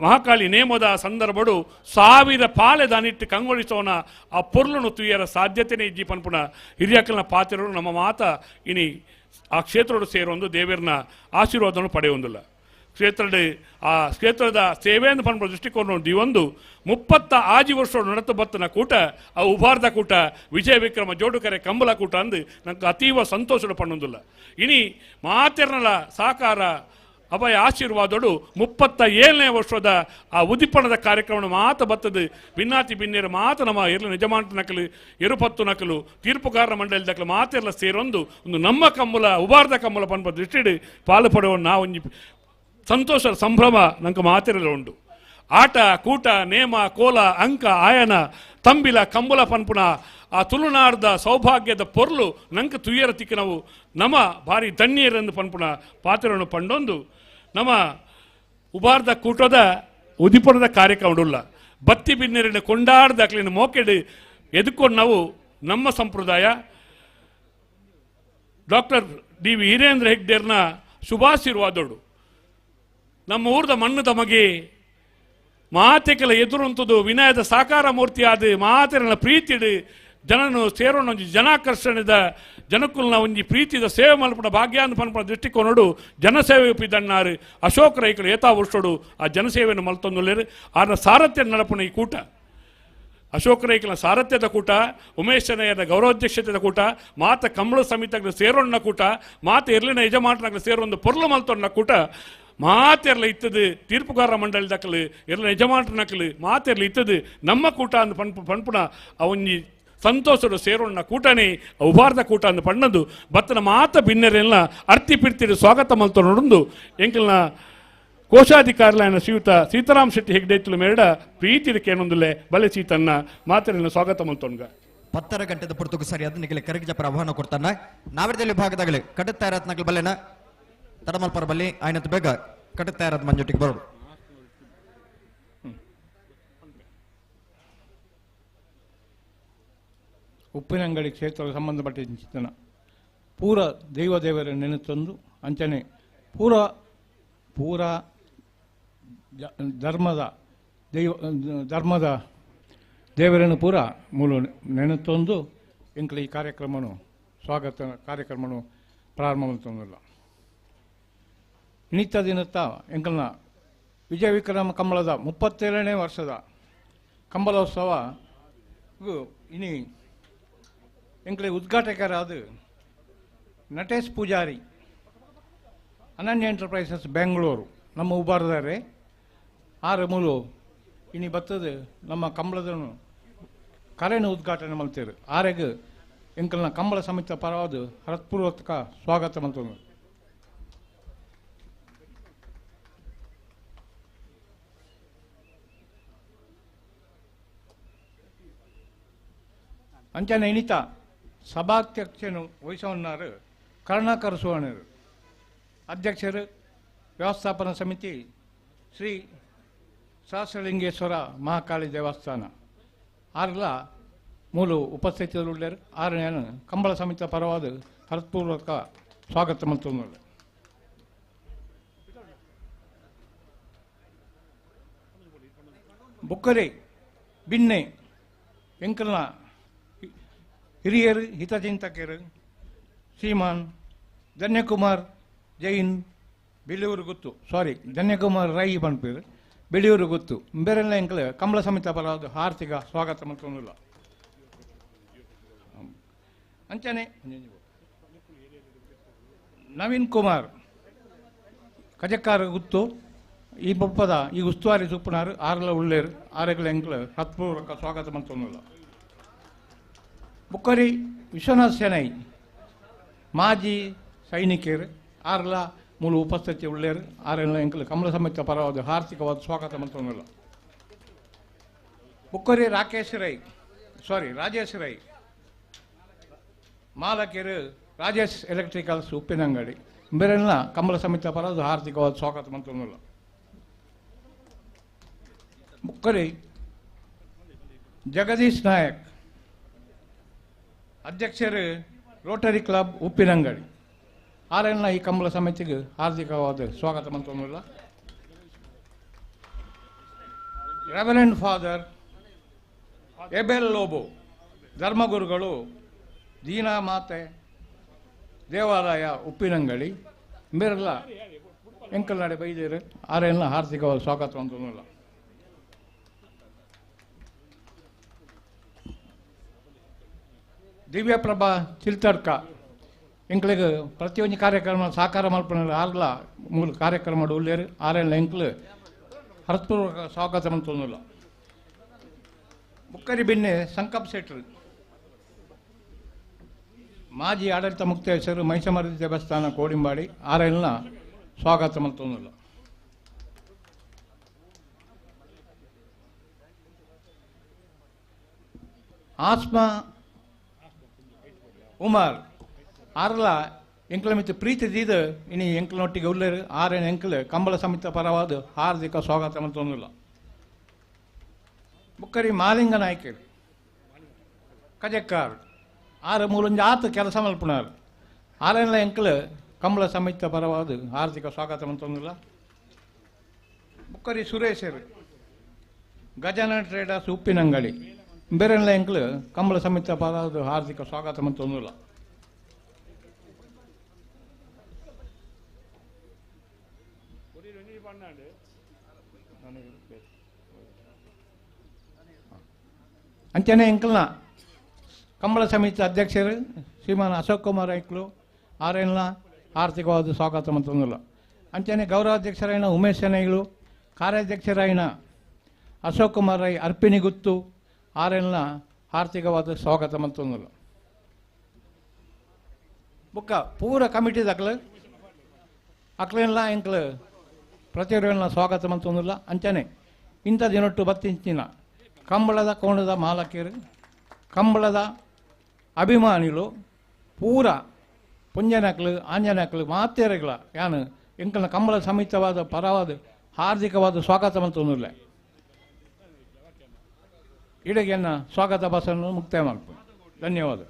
[SPEAKER 3] ಮಹಾಕಾಳಿ ನೇಮದ ಸಂದರ್ಭಡು 1000 ಪಾಲೆ ದಾನಿಟ್ಟು ಕಂಗೊಳಿಸೋಣ ಆ ಪೊರ್ಲುನು ತುಯ್ಯರ ಸಾಧ್ಯತೆನೇ ಇಜ್ಜಿ ಪನ್ಪುಣ ಹಿರಿಯಕಲ್ನ ಪಾತ್ರರು ನಮ್ಮ ಮಾತ ಇನಿ ಆ ಕ್ಷೇತ್ರೋಡು ಸೇರೊಂದು ದೇವರನ ಆಶೀರ್ವಾದವನ್ನು ಪಡೆಯೊಂದಿಲ್ಲ. ಕ್ಷೇತ್ರದ ಆ ಕ್ಷೇತ್ರದ ಸೇವೆಯನ್ನು ಪನ್ಪುಣ ದೃಷ್ಟಿಕೋನ ಒಂದು 35 ವರ್ಷ ನಡತು ಬತ್ತನ ಕೂಟ ಆ ಉಬಾರ್ದ ಕೂಟ ವಿಜಯ ವಿಕ್ರಮ ಜೋಡುಕರೆ ಕಂಬಲ ಕೂಟ ಅಂದು ನಂಗೆ ಅತೀವ ಸಂತೋಷದ ಪಣ್ಣೊಂದಿಲ್ಲ. ಇನಿ ಮಾತೆರ್ನಲ ಸಾಕಾರ ಅಭಯ ಆಶೀರ್ವಾದೋಡು 37ನೇ ವರ್ಷದ ಆ ಉದಿಪಣದ ಕಾರ್ಯಕ್ರಮ ಮಾತ ಬತ್ತದು ಭಿನ್ನಾತಿ ಭಿನ್ಯರ ಮಾತು ನಮ್ಮ ಎರ್ಲು ನಿಜಮಾಂಟ ನಕಲು ಎರುಪತ್ತು ನಕಲು ತೀರ್ಪುಗಾರರ ಮಂಡಳಿ ದಕಲು ಮಾತೆಲ್ಲ ಸೇರೊಂದು ಒಂದು ನಮ್ಮ ಕಮ್ಮುಲ ಉಬಾರ್ದ ಕಮ್ಮುಲ ಪನ್ಪ ದೃಷ್ಟಿಡು ಪಾಲು ಪಡೆಯುವ ನಾವು ಸಂತೋಷ ಸಂಭ್ರಮ ನಂಗೆ ಮಾತಿರಲ್ಲ ಉಂಡು. ಆಟ ಕೂಟ ನೇಮ ಕೋಲ ಅಂಕ ಆಯನ ತಂಬಿಲ ಕಂಬುಲ ಪನ್ಪುಣ ಆ ತುಳುನಾಡ್ದ ಸೌಭಾಗ್ಯದ ಪೊರ್ಲು ನಂಗೆ ತುಯ್ಯರ ತಿಕ್ಕಿನವು ನಮ್ಮ ಭಾರಿ ಧನ್ಯರೆಂದು ಪನ್ಪುಣ ಪಾತ್ರವನ್ನು ಪಂಡೊಂದು ನಮ್ಮ ಉಬಾರ್ದ ಕೂಟದ ಉದಿಪಣದ ಕಾರ್ಯಕ್ರಮ ಬತ್ತಿ ಬಿನ್ನೆರನ್ನು ಕೊಂಡಾಡ್ದ ಅಕ್ಲಿನ ಮೋಕೆಡು ಎದುಕೊಂಡು ನಾವು ನಮ್ಮ ಸಂಪ್ರದಾಯ ಡಾಕ್ಟರ್ ಡಿ ವೀರೇಂದ್ರ ಹೆಗ್ಡೇರ್ನ ಶುಭಾಶೀರ್ವಾದೋಡು ನಮ್ಮ ಊರ್ದ ಮಣ್ಣು ತಮಗೆ ಮಾತೆಕೆಲ ಎದುರುಂತದು ವಿನಯದ ಸಾಕಾರ ಮೂರ್ತಿಯಾದ ಮಾತೆರನ ಪ್ರೀತಿಡು ಜನನು ಸೇರೋಣ ಒಂಜಿ ಜನಾಕರ್ಷಣೆದ ಜನಕುಲ್ನ ಒಂಜಿ ಪ್ರೀತಿದ ಸೇವೆ ಮಲ್ಪುನ ಭಾಗ್ಯಾನ್ ಪನ್ಪುನ ದೃಷ್ಟಿಕೋನಡು ಜನಸೇವೆ ಒಪ್ಪಿದಣ್ಣಾರು ಅಶೋಕ್ ರೈಕರು ಏತಾ ವರ್ಷೋಡು ಆ ಜನಸೇವೆಯನ್ನು ಮಲ್ತೊಂದುಲ್ಲೇರು ಆನ ಸಾರಥ್ಯ ನಡಪುನ ಈ ಕೂಟ ಅಶೋಕ್ ರೈಕಲ ಸಾರಥ್ಯದ ಕೂಟ, ಉಮೇಶನಯ್ಯನ ಗೌರವಾಧ್ಯಕ್ಷತೆದ ಕೂಟ, ಮಾತ ಕಮಲ ಸಮಿತಗಳ ಸೇರೋಣ್ಣ ಕೂಟ, ಮಾತ ಎರ್ಲಿನ ಯಜಮಾನಗಳ ಸೇರೊಂದು ಪೊರ್ಲು ಮಲ್ತೊಣ್ಣ ಕೂಟ ಮಾತೆರ್ಲ ಇತ್ತದು ತೀರ್ಪುಗಾರರ ಮಂಡಳಿ ದಕ್ಕಲು ಎರ್ಲಿನ ಯಜಮಾನರ ನಕಲು ಮಾತೆರ್ಲ ಇತ್ತದು ನಮ್ಮ ಕೂಟ ಅಂದ್ ಪನ್ಪು ಪನ್ಪುನ ಅವೊಂಜಿ ಸಂತೋಷದ ಸೇರೋಣ್ಣ ಕೂಟನೇ ಉಬಾರ್ದ ಕೂಟ ಅಂದ್ ಪಣ್ಣದು ಬತ್ತನ ಮಾತ ಬಿನ್ನೆರೆಲ್ಲ ಅರ್ತಿ ಪಿರ್ತಿರು ಸ್ವಾಗತ ಮಲ್ತೊಂಡು ಎಂಕಲ್ನ ಕೋಶಾಧಿಕಾರಿಲಾಯನ ಶ್ರೀಯುತ ಸೀತಾರಾಮ್ ಶೆಟ್ಟಿ ಹೆಗ್ಡೆ ಮೇರಡ ಪ್ರೀತಿದಕ್ಕೇನೊಂದುಲ್ಲೆ ಬಲೆ ಸೀತನ್ನ ಮಾತರಿನ ಸ್ವಾಗತ ಮಲ್ತೊಂಡ್ಗ.
[SPEAKER 5] 10 ಗಂಟೆದ ಪುರ್ತುಗು ಸರಿಯಾದ ನಿಗಲೆ ಕರಗಿಜಪರ ಆಹ್ವಾನ ಕೊಡ್ತಾನ ನಾವಿರದಲ್ಲಿ ವಿಭಾಗದಾಗಲಿ ಕಡುತ್ತ ತಯಾರತ್ನಗಲ್ ಬಲ್ಲೆನ ತಡಮಲ್ಪರ ಬಲ್ಲಿ ಆಯ್ನತ್ ಬೇಗ ಕಡುತ್ತ ತಯಾರತ್ ಮಂಜೊಟ್ಟಿಗೆ ಬರೋಡು.
[SPEAKER 6] ಉಪ್ಪಿನಂಗಡಿ ಕ್ಷೇತ್ರದ ಸಂಬಂಧಪಟ್ಟ ಚಿಂತನ ಪೂರ ದೈವ ದೇವರ ನೆನೆತಂದು ಅಂಚನೆ ಪೂರ ಪೂರ ಧರ್ಮದ ದೈವ ಧರ್ಮದ ದೇವರನ್ನು ಪೂರ ಮೂಲ ನೆನೆತಂದು ಎಂಕ್ಲ ಈ ಕಾರ್ಯಕ್ರಮನು ಸ್ವಾಗತ ಕಾರ್ಯಕ್ರಮನು ಪ್ರಾರಂಭ ಮಾಡ್ತಂದಿಲ್ಲ. ನಿತ್ಯ ದಿನತ್ತ ಎಂಕಲ್ನ ವಿಜಯ ವಿಕ್ರಮ ಕಂಬಳದ 37ನೇ ವರ್ಷದ ಕಂಬಳೋತ್ಸವ ಇನಿ ಎಂಕ್ಲೆ ಉದ್ಘಾಟಕರಾದ ನಟೇಶ್ ಪೂಜಾರಿ ಅನನ್ಯ ಎಂಟರ್ಪ್ರೈಸಸ್ ಬೆಂಗಳೂರು ನಮ್ಮ ಉಬಾರದಾರೆ ಆರು ಮೂಲು ಇನಿ ಬತ್ತದು ನಮ್ಮ ಕಂಬಳದನು ಕರೆಯನ್ನು ಉದ್ಘಾಟನೆ ಮಾಡ್ತೇವೆ. ಆರೆಗ್ ಎಂಕಲ್ನ ಕಂಬಳ ಸಮಿತಿ ಪರವಾದ ಹೃತ್ಪೂರ್ವಕ ಸ್ವಾಗತ ಮಾಡ್ತೇವೆ. ಅಂಚನೆ ಇನಿತ ಸಭಾಧ್ಯಕ್ಷನು ವಹಿಸವನ್ನಾರು ಕರುಣಾಕರ್ ಸುವರ್ಣರು ಅಧ್ಯಕ್ಷರು ವ್ಯವಸ್ಥಾಪನಾ ಸಮಿತಿ ಶ್ರೀ ಸಹಸ್ರಲಿಂಗೇಶ್ವರ ಮಹಾಕಾಳಿ ದೇವಸ್ಥಾನ ಆರ್ಲ ಮೂಲ ಉಪಸ್ಥಿತರುಳ್ಳರು ಆರನೇ ಕಂಬಳ ಸಮಿತಿ ಪರವಾದ ಹೃತ್ಪೂರ್ವಕ ಸ್ವಾಗತ ಮಲ್ತೊಂದುಲ್ಲೆ. ಬುಕ್ಕರೆ ಬಿನ್ನೆ ಎಂಕಲ್ನ ಹಿರಿಯರು ಹಿತಚಿಂತಕರು ಶ್ರೀಮಾನ್ ಧನ್ಯಕುಮಾರ್ ಜೈನ್ ಬೆಳಿಯೂರು ಗುತ್ತು ಸಾರಿ ಧನ್ಯಕುಮಾರ್ ರೈ ಪನ್ಪೇರು ಬೆಳಿಯೂರು ಗುತ್ತು ಬೇರೆಲ್ಲ ಎಂಕಲ್ ಕಂಬಳ ಸಮಿತಿ ಪರವಾದ ಹಾರ್ದಿಕ ಸ್ವಾಗತ ಮಲ್ತೊಂದುಲ್ಲ. ಅಂಚನೆ ನವೀನ್ ಕುಮಾರ್ ಕಜಕ್ಕಾರ ಗುತ್ತು ಈ ಬೊಪ್ಪದ ಈ ಉಸ್ತುವಾರಿ ಸುಪ್ಪನಾರು ಆರ್ಲ ಉಳ್ಳೇರು ಆರೆಗಳ ಎಂಕಲ್ ಹತ್ಪೂರ್ವಕ ಸ್ವಾಗತ ಮಲ್ತೊಂದುಲ್ಲ. ಬುಕ್ಕರಿ ವಿಶ್ವನಾಥ್ ಶೆಣೈ ಮಾಜಿ ಸೈನಿಕರು ಆರ್ಲ ಮೂಲ ಉಪಸ್ಥಿತಿ ಉಳ್ಳೇರು ಆರೆಲ್ಲ ಎಂಕಲ್ ಕಮಲ ಸಮಿತಿ ಪರವಾದ ಹಾರ್ದಿಕವಾದ ಸ್ವಾಗತ ಮಲ್ತೊಂದುಲ್ಲ. ಬುಕ್ಕರಿ ರಾಕೇಶ್ ರೈ ಸಾರಿ ರಾಜೇಶ್ ರೈ ಮಾಲಕರು ರಾಜೇಶ್ ಎಲೆಕ್ಟ್ರಿಕಲ್ಸ್ ಉಪ್ಪಿನಂಗಡಿ ಬೇರೆಲ್ಲ ಕಮಲ ಸಮಿತಿ ಪರವಾದ ಹಾರ್ದಿಕವಾದ ಸ್ವಾಗತ ಮಲ್ತೊಂದುಲ್ಲ. ಬುಕ್ಕರಿ ಜಗದೀಶ್ ನಾಯಕ್ ಅಧ್ಯಕ್ಷರು ರೋಟರಿ ಕ್ಲಬ್ ಉಪ್ಪಿನಂಗಡಿ ಆರೆಲ್ಲ ಈ ಕಂಬಳ ಸಮಿತಿಗೆ ಹಾರ್ದಿಕವಾದ ಸ್ವಾಗತ ಮಲ್ತೊಂದುಲ್ಲ. ರೆವರೆಂಡ್ ಫಾದರ್ ಎಬೆಲ್ ಲೋಬೋ ಧರ್ಮಗುರುಗಳು ದೀನಾ ಮಾತೆ ದೇವಾಲಯ ಉಪ್ಪಿನಂಗಡಿ ಮೇರೆಲ್ಲ ಎಂಕಲ್ನಾಡೆ ಬೈದೇರು ಆರೆಲ್ಲ ಹಾರ್ದಿಕವಾದ ಸ್ವಾಗತ ಮಲ್ತೊಂದುಲ್ಲ. ದಿವ್ಯಪ್ರಭಾ ಚಿಲ್ತಡ್ಕ ಎಂಕ್ಲಿಗೆ ಪ್ರತಿಯೊಂದು ಕಾರ್ಯಕ್ರಮ ಸಹಕಾರ ಮಲ್ಪನ ಆರ್ಲ ಮೂಲ ಕಾರ್ಯಕ್ರಮ ಉಳ್ಳೇರು ಆರೆಲ್ಲ ಎಂಕ್ಲು ಹೃತ್ಪೂರ್ವಕ ಸ್ವಾಗತ ಮಲ್ತೊಂದುಲ್ಲ. ಬುಕ್ಕರಿ ಬಿನ್ನೆ ಸಂಕಪ್ ಶೆಟ್ರು ಮಾಜಿ ಆಡಳಿತ ಮುಕ್ತೇಶ್ವರು ಮಹಿಷಮರ್ದಿ ದೇವಸ್ಥಾನ ಕೋಡಿಂಬಾಡಿ ಆರೆಲ್ಲ ಸ್ವಾಗತ ಮಲ್ತೊಂದುಲ್ಲ. ಆಸ್ಮಾ ಉಮರ್ ಆರ್ಲ ಎಂಕ್ಲ ಮಿತ್ತು ಪ್ರೀತಿ ದೀದ ಇನಿ ಎಂಕ್ಲನೊಟ್ಟಿಗೆ ಉಳ್ಳೇರು ಆರೇನು ಎಂಕ್ಲು ಕಂಬಳ ಸಮಿತಿ ಪರವಾದ ಹಾರ್ದಿಕ ಸ್ವಾಗತ ಮಲ್ತೊಂದುಲ್ಲ. ಬುಕ್ಕರಿ ಮಾಲಿಂಗ ನಾಯ್ಕರು ಕಜಕ್ಕಾರ್ ಆರು ಮೂಲೊಂಜಿ ಆತ ಕೆಲಸ ಮಲ್ಪುನಾರ್ ಆರೆಲ್ಲ ಎಂಕ್ಲು ಕಂಬಳ ಸಮಿತಿ ಪರವಾದ ಹಾರ್ದಿಕ ಸ್ವಾಗತ ಮಲ್ತೊಂದುಲ್ಲ. ಬುಕ್ಕರಿ ಸುರೇಶರು ಗಜಾನನ ಟ್ರೇಡರ್ಸ್ ಉಪ್ಪಿನಂಗಡಿ ಬೇರೆಲ್ಲ ಎಂಕ್ಲು ಕಂಬಳ ಸಮಿತಿ ಪರವಾದ ಹಾರ್ದಿಕ ಸ್ವಾಗತ ಮಲ್ತೊಂದುಲ್ಲ. ಅಂಚನೆ ಎಂಕಲ್ನ ಕಂಬಳ ಸಮಿತಿ ಅಧ್ಯಕ್ಷರು ಶ್ರೀಮಾನ್ ಅಶೋಕ್ ಕುಮಾರ್ ಐಕ್ಲು ಆರೆಲ್ಲ ಆರ್ಥಿಕವಾದ ಸ್ವಾಗತ ಮಲ್ತೊಂದುಲ್ಲ. ಅಂಚನೆ ಗೌರವಾಧ್ಯಕ್ಷರಾಯಿನ ಉಮೇಶ್ ಶೆಣೈಗಳು ಕಾರ್ಯಾಧ್ಯಕ್ಷರಾಯಿನ ಅಶೋಕ್ ಕುಮಾರ್ ರೈ ಅರ್ಪಿಣಿ ಗುತ್ತು ಆರೆಲ್ಲ ಆರ್ಥಿಕವಾದ ಸ್ವಾಗತ ಮಲ್ತೊಂದುಲ್ಲ. ಬುಕ್ಕ ಪೂರ ಕಮಿಟಿ ದಾಖಲು ಅಕ್ಲೆಲ್ಲ ಎಂಕ್ಲು ಪ್ರತಿಯೊಬ್ಬರನ್ನ ಸ್ವಾಗತ ಮಲ್ತೊಂದುಲ್ಲ. ಅಂಚನೆ ಇಂಥ ದಿನೊಟ್ಟು ಬತ್ತಿಂಚಿನ ಕಂಬಳದ ಕೋಣದ ಮಾಲಕಿಯರು ಕಂಬಳದ ಅಭಿಮಾನಿಗಳು ಪೂರ ಪುಂಜನಕ್ಲು ಆಂಜನಕ್ಲು ಮಾತೇರಗಳ ಯಾನು ಎಂಕಲ್ನ ಕಂಬಳ ಸಮಿತವಾದ ಪರವಾದ ಹಾರ್ದಿಕವಾದ ಸ್ವಾಗತ ಮಲ್ತೊಂದುಲ್ಲ. ಇಡಗೆನ್ನ ಸ್ವಾಗತ ಭಾಷಣ ಮುಕ್ತಾಯ ಮಾಡ್ತೀನಿ. ಧನ್ಯವಾದ.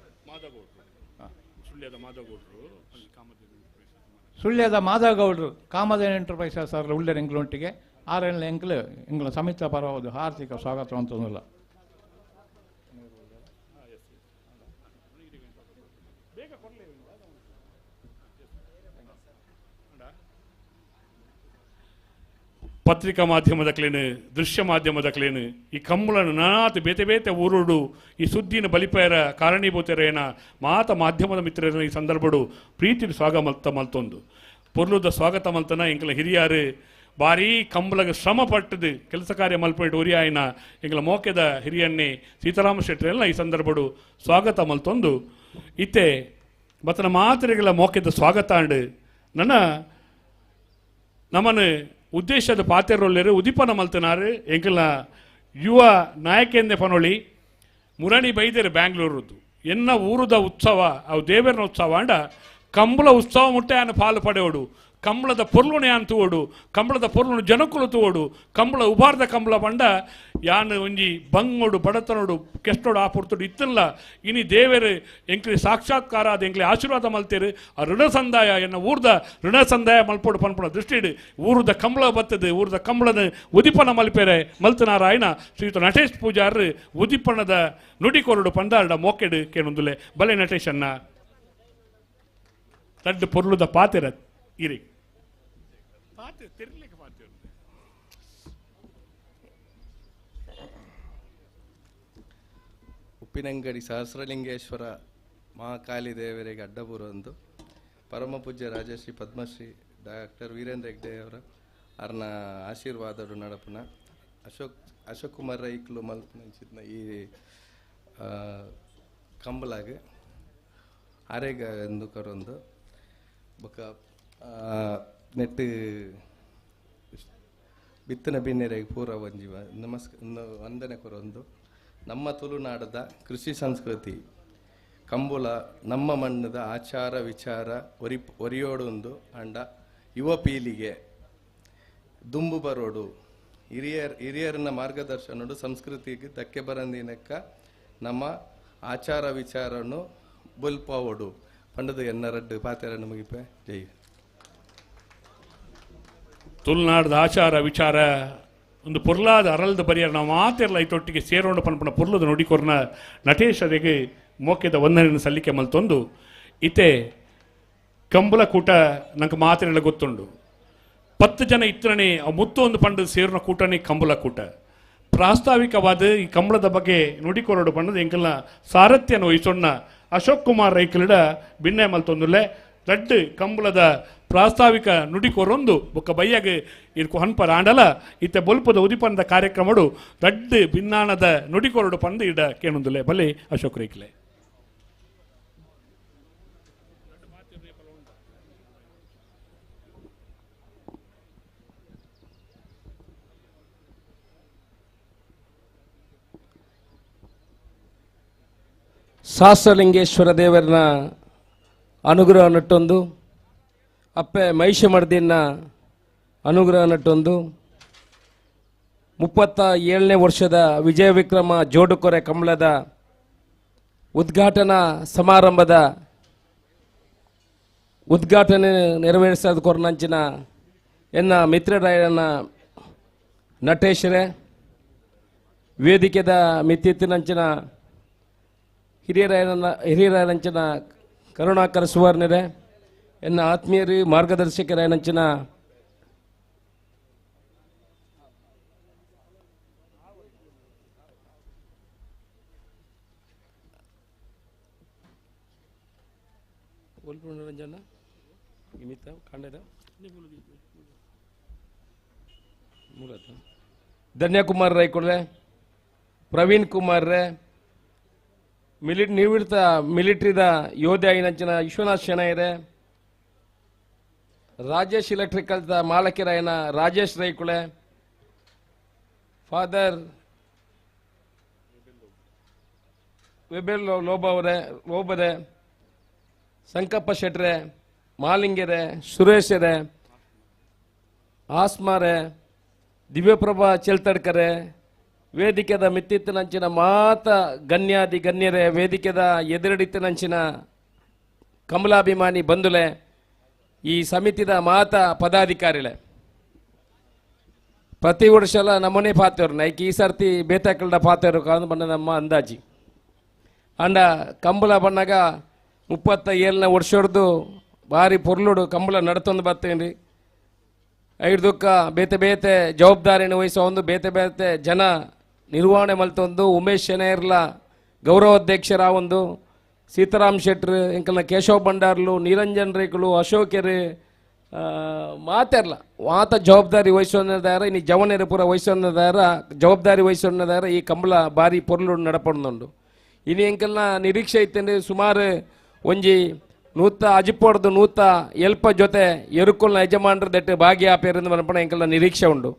[SPEAKER 6] ಸುಳ್ಯದ ಮಾಧವಗೌಡರು ಕಾಮಧೇನು ಎಂಟರ್ಪ್ರೈಸಸ್ ಸರ್ ಉಳ್ಳೇರು ಎಂಕ್ಲೊಟ್ಟಿಗೆ ಆರೆಲ್ಲ ಎಂಕ್ಲು ಎಂಗ್ಲ ಸಮಿತ ಪರವಾದ ಹಾರ್ದಿಕ ಸ್ವಾಗತ ಅಂತಂದಿಲ್ಲ.
[SPEAKER 3] ಪತ್ರಿಕಾ ಮಾಧ್ಯಮದ ಕ್ಲೇನು ದೃಶ್ಯ ಮಾಧ್ಯಮದ ಕ್ಲೇನು ಈ ಕಂಬಳನ್ನು ನಾನಾತ ಬೇತೆ ಬೇತೆ ಊರುಡು ಈ ಸುದ್ದಿನ ಬಲಿಪೇರ ಕಾರಣೀಭೂತರೇನ ಮಾತ ಮಾಧ್ಯಮದ ಮಿತ್ರರನ್ನ ಈ ಸಂದರ್ಭಡು ಪ್ರೀತಿ ಸ್ವಾಗತ ಮಲ್ತ ಮಲ್ತೊಂದು ಪೊರ್ಲುದ ಸ್ವಾಗತ ಮಲ್ತನ ಎಂಕಲ ಹಿರಿಯಾರು ಭಾರೀ ಕಂಬಳಗ ಶ್ರಮ ಪಟ್ಟದು ಕೆಲಸ ಕಾರ್ಯ ಮಲ್ಪೇಟು ಒರಿಯಾಯಿನ ಎಂಕಲ ಮೋಕೆದ ಹಿರಿಯನ್ನೇ ಸೀತಾರಾಮ ಶೆಟ್ಟರೆಲ್ಲ ಈ ಸಂದರ್ಭಡು ಸ್ವಾಗತ ಮಲ್ತೊಂದು ಇತ್ತೆ ಬತನ ಮಾತ್ರೆಗಳ ಮೋಕೆದ ಸ್ವಾಗತ ಅಂಡು ನನ್ನ ನಮ್ಮನ್ನು ಉದ್ದೇಶದ ಪಾತೆರೊಲ್ಲೇರು ಉದಿಪನ ಮಲ್ತನಾರು ಎಂಕಲ್ನ ಯುವ ನಾಯಕೆಂದೆ ಪನೊಳಿ ಮುರಣಿ ಬೈದೇರು ಬ್ಯಾಂಗ್ಳೂರದ್ದು ಎನ್ನ ಊರುದ ಉತ್ಸವ ಅವು ದೇವರನ ಉತ್ಸವ ಅಂಡ ಕಂಬಳ ಉತ್ಸವ ಮುಟ್ಟೆ ಆನ ಪಾಲು ಪಡೆಯೋಡು ಕಂಬಳದ ಪೊರ್ಲುನೆ ಯಾನ್ ತೂವೋಡು ಕಂಬಳದ ಪೊರ್ಲುನು ಜನಕುಲು ತೂವೋಡು ಕಂಬಳ ಉಬಾರ್ದ ಕಂಬಳ ಬಂಡ ಯಾನ್ ಒಂಜಿ ಬಂಗೋಡು ಬಡತನೋಡು ಕೆಷ್ಟೋಡು ಆ ಪೊರ್ತುಡು ಇತ್ತಲ್ಲ ಇನಿ ದೇವರು ಎಂಕ್ಲಿ ಸಾಕ್ಷಾತ್ಕಾರ ಆದ ಎಂಕ್ಲಿ ಆಶೀರ್ವಾದ ಮಲ್ತೇರು ಆ ಋಣ ಸಂದಾಯ ಎನ್ನ ಊರ್ದ ಋಣ ಸಂದಾಯ ಮಲ್ಪೋಡು ಪನ್ಪುಣ ದೃಷ್ಟಿಡು ಊರುದ ಕಂಬಳ ಬತ್ತದು ಊರ್ದ ಕಂಬಳದ ಉದಿಪನ ಮಲ್ಪೇರೆ ಮಲ್ತನಾರಾಯಣ ಶ್ರೀಯುತ ನಟೇಶ್ ಪೂಜಾರ್ ಉದಿಪನದ ನುಡಿ ಕೊರಡು ಪಂದಾರ್ಡ ಮೋಕೆಡು ಕೇಣೊಂದುಲೆ ಬಲೆ ನಟೇಶನ್ನ ತಡ್ಡು ಪೊರ್ಲುದ ಪಾತೆರ ಇರಿ ಪಾತೆ ತಿರ್ಲಿಕ್ಕೆ ಪಾತೆ.
[SPEAKER 7] ಉಪ್ಪಿನಂಗಡಿ ಸಹಸ್ರಲಿಂಗೇಶ್ವರ ಮಹಾಕಾಳಿ ದೇವರಿಗೆ ಅಡ್ಡಬೂರೊಂದು ಪರಮ ಪೂಜ್ಯ ರಾಜಶ್ರೀ ಪದ್ಮಶ್ರೀ ಡಾಕ್ಟರ್ ವೀರೇಂದ್ರ ಹೆಗ್ಡೆಯವರ ಅರ್ನ ಆಶೀರ್ವಾದಡು ನಡಪುನ ಅಶೋಕ್ ಅಶೋಕ್ ಕುಮಾರ್ ರೈಕ್ಲು ಮಲ್ಪುನಂಚಿತ್ನ ಈ ಕಂಬಲಾಗ ಆರೇಗ ಎಂದು ಕರೊಂದು ಬೊಕ ನೆಟ್ಟು ಬಿತ್ತನ ಬಿನ್ನೆರೆಗೆ ಪೂರ ಒಂಜಿವ ನಮಸ್ಕ ವಂದನೆ ಕೊರೊಂದು ನಮ್ಮ ತುಳುನಾಡದ ಕೃಷಿ ಸಂಸ್ಕೃತಿ ಕಂಬುಲ ನಮ್ಮ ಮಣ್ಣದ ಆಚಾರ ವಿಚಾರ ಒರಿಯೋಡೊಂದು ಅಂಡ ಯುವ ಪೀಳಿಗೆ ದುಂಬು ಬರೋಡು ಹಿರಿಯರನ್ನ ಮಾರ್ಗದರ್ಶನಡು ಸಂಸ್ಕೃತಿಗೆ ಧಕ್ಕೆ ಬರಂದಿನಕ್ಕ ನಮ್ಮ ಆಚಾರ ವಿಚಾರನು ಬೊಲ್ಪಾವೋಡು ಪಂಡದ ಎನ್ನರಡ್ಡು ಪಾತೆರನ್ನು ಮುಗಿಪೆ. ಜೈ.
[SPEAKER 3] ತುಳುನಾಡದ ಆಚಾರ ವಿಚಾರ ಒಂದು ಪೊರ್ಲಾದ ಅರಲ್ದ ಬರಿಯರ್ ನಾವು ಮಾತಿರಲ್ಲ ಐತೊಟ್ಟಿಗೆ ಸೇರೋಣ ಪನ್ಪುನ ಪೊರ್ಲದ ನುಡಿಕೊರ್ನ ನಟೇಶರಿಗೆ ಮೋಕೆದ ವಂದನೆಯನ್ನು ಸಲ್ಲಿಕೆ ಮಲ್ತೊಂದು ಇತ್ತೆ ಕಂಬಳ ಕೂಟ ನಂಗೆ ಮಾತಿನೆಲ್ಲ ಗೊತ್ತುಂಡು 10 ಜನ ಇತ್ತನೇ ಮುತ್ತು ಒಂದು ಪಂಡದ ಸೇರಿನ ಕೂಟನೇ ಕಂಬಳ ಕೂಟ. ಪ್ರಾಸ್ತಾವಿಕವಾದ ಈ ಕಂಬಳದ ಬಗ್ಗೆ ನುಡಿಕೊರಡು ಪಂಡದ ಎಂಕಲ್ನ ಸಾರಥ್ಯನ ವಹಿಸೊಣ್ಣ ಅಶೋಕ್ ಕುಮಾರ್ ರೈಕಲಿಡ ಬಿನ್ನೆ ಮಲ್ತೊಂದುಲ್ಲೆ ರಡ್ಡು ಕಂಬಳದ ಪ್ರಾಸ್ತಾವಿಕ ನುಡಿಕೊರೊಂದು ಬೊಕ್ಕ ಬಯ್ಯಾಗ ಇರ್ಕು ಹನ್ಪರ ಆಂಡಲ ಇತ್ತೆ ಬೊಲ್ಪದ ಉದಿಪನದ ಕಾರ್ಯಕ್ರಮಡು ರಡ್ಡು ಭಿನ್ನಾಣದ ನುಡಿಕೊರಡು ಪಂದು ಇಡ ಕೇಣೊಂದುಲ್ಲೆ. ಬಲೆ ಅಶೋಕ್ ರೈಕ್ಲೆ.
[SPEAKER 8] ಸಹಸ್ರಲಿಂಗೇಶ್ವರ ದೇವರನ ಅನುಗ್ರಹ ನಟ್ಟೊಂದು ಅಪ್ಪೆ ಮಹಿಷಮರ್ದಿನ ಅನುಗ್ರಹ ನಟ್ಟೊಂದು 37ನೇ ವರ್ಷದ ವಿಜಯ ವಿಕ್ರಮ ಜೋಡುಕೊರೆ ಕಂಬಳದ ಉದ್ಘಾಟನಾ ಸಮಾರಂಭದ ಉದ್ಘಾಟನೆ ನೆರವೇರಿಸೋದು ಕೊರನಂಚಿನ ಎನ್ನ ಮಿತ್ರರಾಯನ ನಟೇಶ್ವರೇ, ವೇದಿಕೆದ ಮಿತ್ತಿತ್ತಿನಂಚಿನ ಹಿರಿಯರಾಯನಂಚಿನ ಕರುಣಾಕರ ಸುವರ್ಣರೇ, ಎನ್ನ ಆತ್ಮೀಯರು ಮಾರ್ಗದರ್ಶಕರಾಯನಂಚಿನ ರಂಜನ ನಿಮಿತ್ತ ಕಾಂಡದ ಧನ್ಯಕುಮಾರ್ ರೈಕೊಡ್ರೆ, ಪ್ರವೀಣ್ ಕುಮಾರ್ ರೇ, ನಿವೃತ್ತ ಮಿಲಿಟರಿದ ಯೋಧೆ అయినంచిన ವಿಶ್ವನಾಥ್ ಶೆಣೈರೆ, ರಾಜೇಶ್ ಎಲೆಕ್ಟ್ರಿಕಲ್ದ ಮಾಲಕರಾಯನ ರಾಜೇಶ್ ರೈಕುಳೆ, ಫಾದರ್ ವೆಬೆಲ್ ಲೋಬವರೇ ಲೋಬರೆ, ಸಂಕಪ್ಪ ಶೆಟ್ರೆ, ಮಾಲಿಂಗೆರೆ, ಸುರೇಶರೇ, ಆಸ್ಮಾರೆ, ದಿವ್ಯಪ್ರಭಾ ಚೆಲ್ತಡ್ಕರೆ, ವೇದಿಕೆದ ಮಿತ್ತಿತ್ತನಂಚಿನ ಮಾತ ಗಣ್ಯಾದಿ ಗಣ್ಯರೇ, ವೇದಿಕೆದ ಎದುರಡಿತ್ತನಂಚಿನ ಕಮಲಾಭಿಮಾನಿ ಬಂಧುಲೆ, ಈ ಸಮಿತಿದ ಮಾತ ಪದಾಧಿಕಾರಿಲೆ, ಪ್ರತಿ ವರ್ಷಲ ನಮ್ಮನೆ ಪಾತೆರು ನೈಕ್ ಈ ಸರ್ತಿ ಬೇತಾಕಲ್ಡ ಪಾತೆರು ಕಾದು ಬಣ್ಣ ನಮ್ಮ ಅಂದಾಜಿ ಅಂಡ ಕಂಬಳ ಬಣ್ಣಗ 37ನೇ ವರ್ಷದ್ದು ಭಾರಿ ಪೊರ್ಲುಡು ಕಂಬಳ ನಡ್ತೊಂದು ಬರ್ತೇನೆ. ಐದುಕ್ಕ ಬೇತೆ ಬೇತೆ ಜವಾಬ್ದಾರಿಯನ್ನು ವಹಿಸೋ ಒಂದು ಬೇತೆ ಬೇತೆ ಜನ ನಿರ್ವಹಣೆ ಮಲ್ತೊಂದು ಉಮೇಶ್ ಶೆಣೈರ್ಲ ಗೌರವಾಧ್ಯಕ್ಷರ ಒಂದು ಸೀತಾರಾಮ್ ಶೆಟ್ರು, ಎಂಕಲ್ನ ಕೇಶವ ಭಂಡಾರ್ಲು, ನಿರಂಜನ್ ರೇಖಲು, ಅಶೋಕೆರೆ ಮಾತೆರ್ಲ ಮಾತ ಜವಾಬ್ದಾರಿ ವಹಿಸೋದಾರ ಇನ್ನು ಜವನರು ಪೂರ ವಹಿಸೋದಾರ ಜವಾಬ್ದಾರಿ ವಹಿಸೋದಾರ ಈ ಕಂಬಳ ಭಾರಿ ಪೊರ್ಲು ನಡಪೊಂದುಂಡು. ಇನ್ನು ಎಂಕಲ್ನ ನಿರೀಕ್ಷೆ ಇತ್ತಂದ್ರೆ ಸುಮಾರು ಒಂಜಿ ನೂತ ಅಜಿಪೋಡ್ದು ನೂತ ಎಲ್ಪ ಜೊತೆ ಎರುಕುಲ್ನ ಯಜಮಾನ್ರ ದೆಟ್ಟು ಭಾಗಿಯಾಪೇರಿಂದ ಮನಪಣ ಎಂಕಲ್ನ ನಿರೀಕ್ಷೆ ಉಂಡು.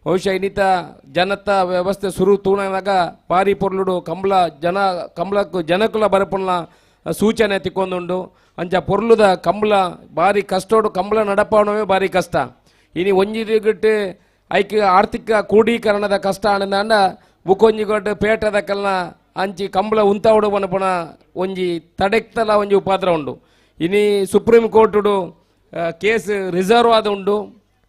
[SPEAKER 8] ಬಹುಶಃ ಇನ್ನಿತ ಜನತ ವ್ಯವಸ್ಥೆ ಸುರು ತೂಣನಾಗ ಬಾರಿ ಪೊರ್ಲುಡು ಕಂಬಳ ಜನ ಕಂಬಳಕ್ಕೂ ಜನಕುಲ ಬರಪುನ ಸೂಚನೆ ತಿಕ್ಕೊಂದುಂಡು. ಅಂಚ ಪೊರ್ಲುದ ಕಂಬಳ ಬಾರಿ ಕಷ್ಟೋಡು ಕಂಬಳ ನಡಪಾವಣವೇ ಬಾರಿ ಕಷ್ಟ. ಇನಿ ಒಂಜಿ ದಿಗಿಟ್ಟು ಐಕ್ ಆರ್ಥಿಕ ಕ್ರೋಢೀಕರಣದ ಕಷ್ಟ ಆನಂದ ಬುಕ್ಕೊಂಜಿ ಕೊಟ್ಟು ಪೇಟದ ಕಲ್ನ ಅಂಚಿ ಕಂಬಳ ಉಂತಾವಡು ಪನಪುನ ಒಂಜಿ ತಡೆಕ್ತಲ ಒಂಜಿ ಉಪಾದ್ರ ಉಂಡು. ಇನಿ ಸುಪ್ರೀಂ ಕೋರ್ಟುಡು ಕೇಸ್ ರಿಸರ್ವ್ ಆದ ಉಂಡು.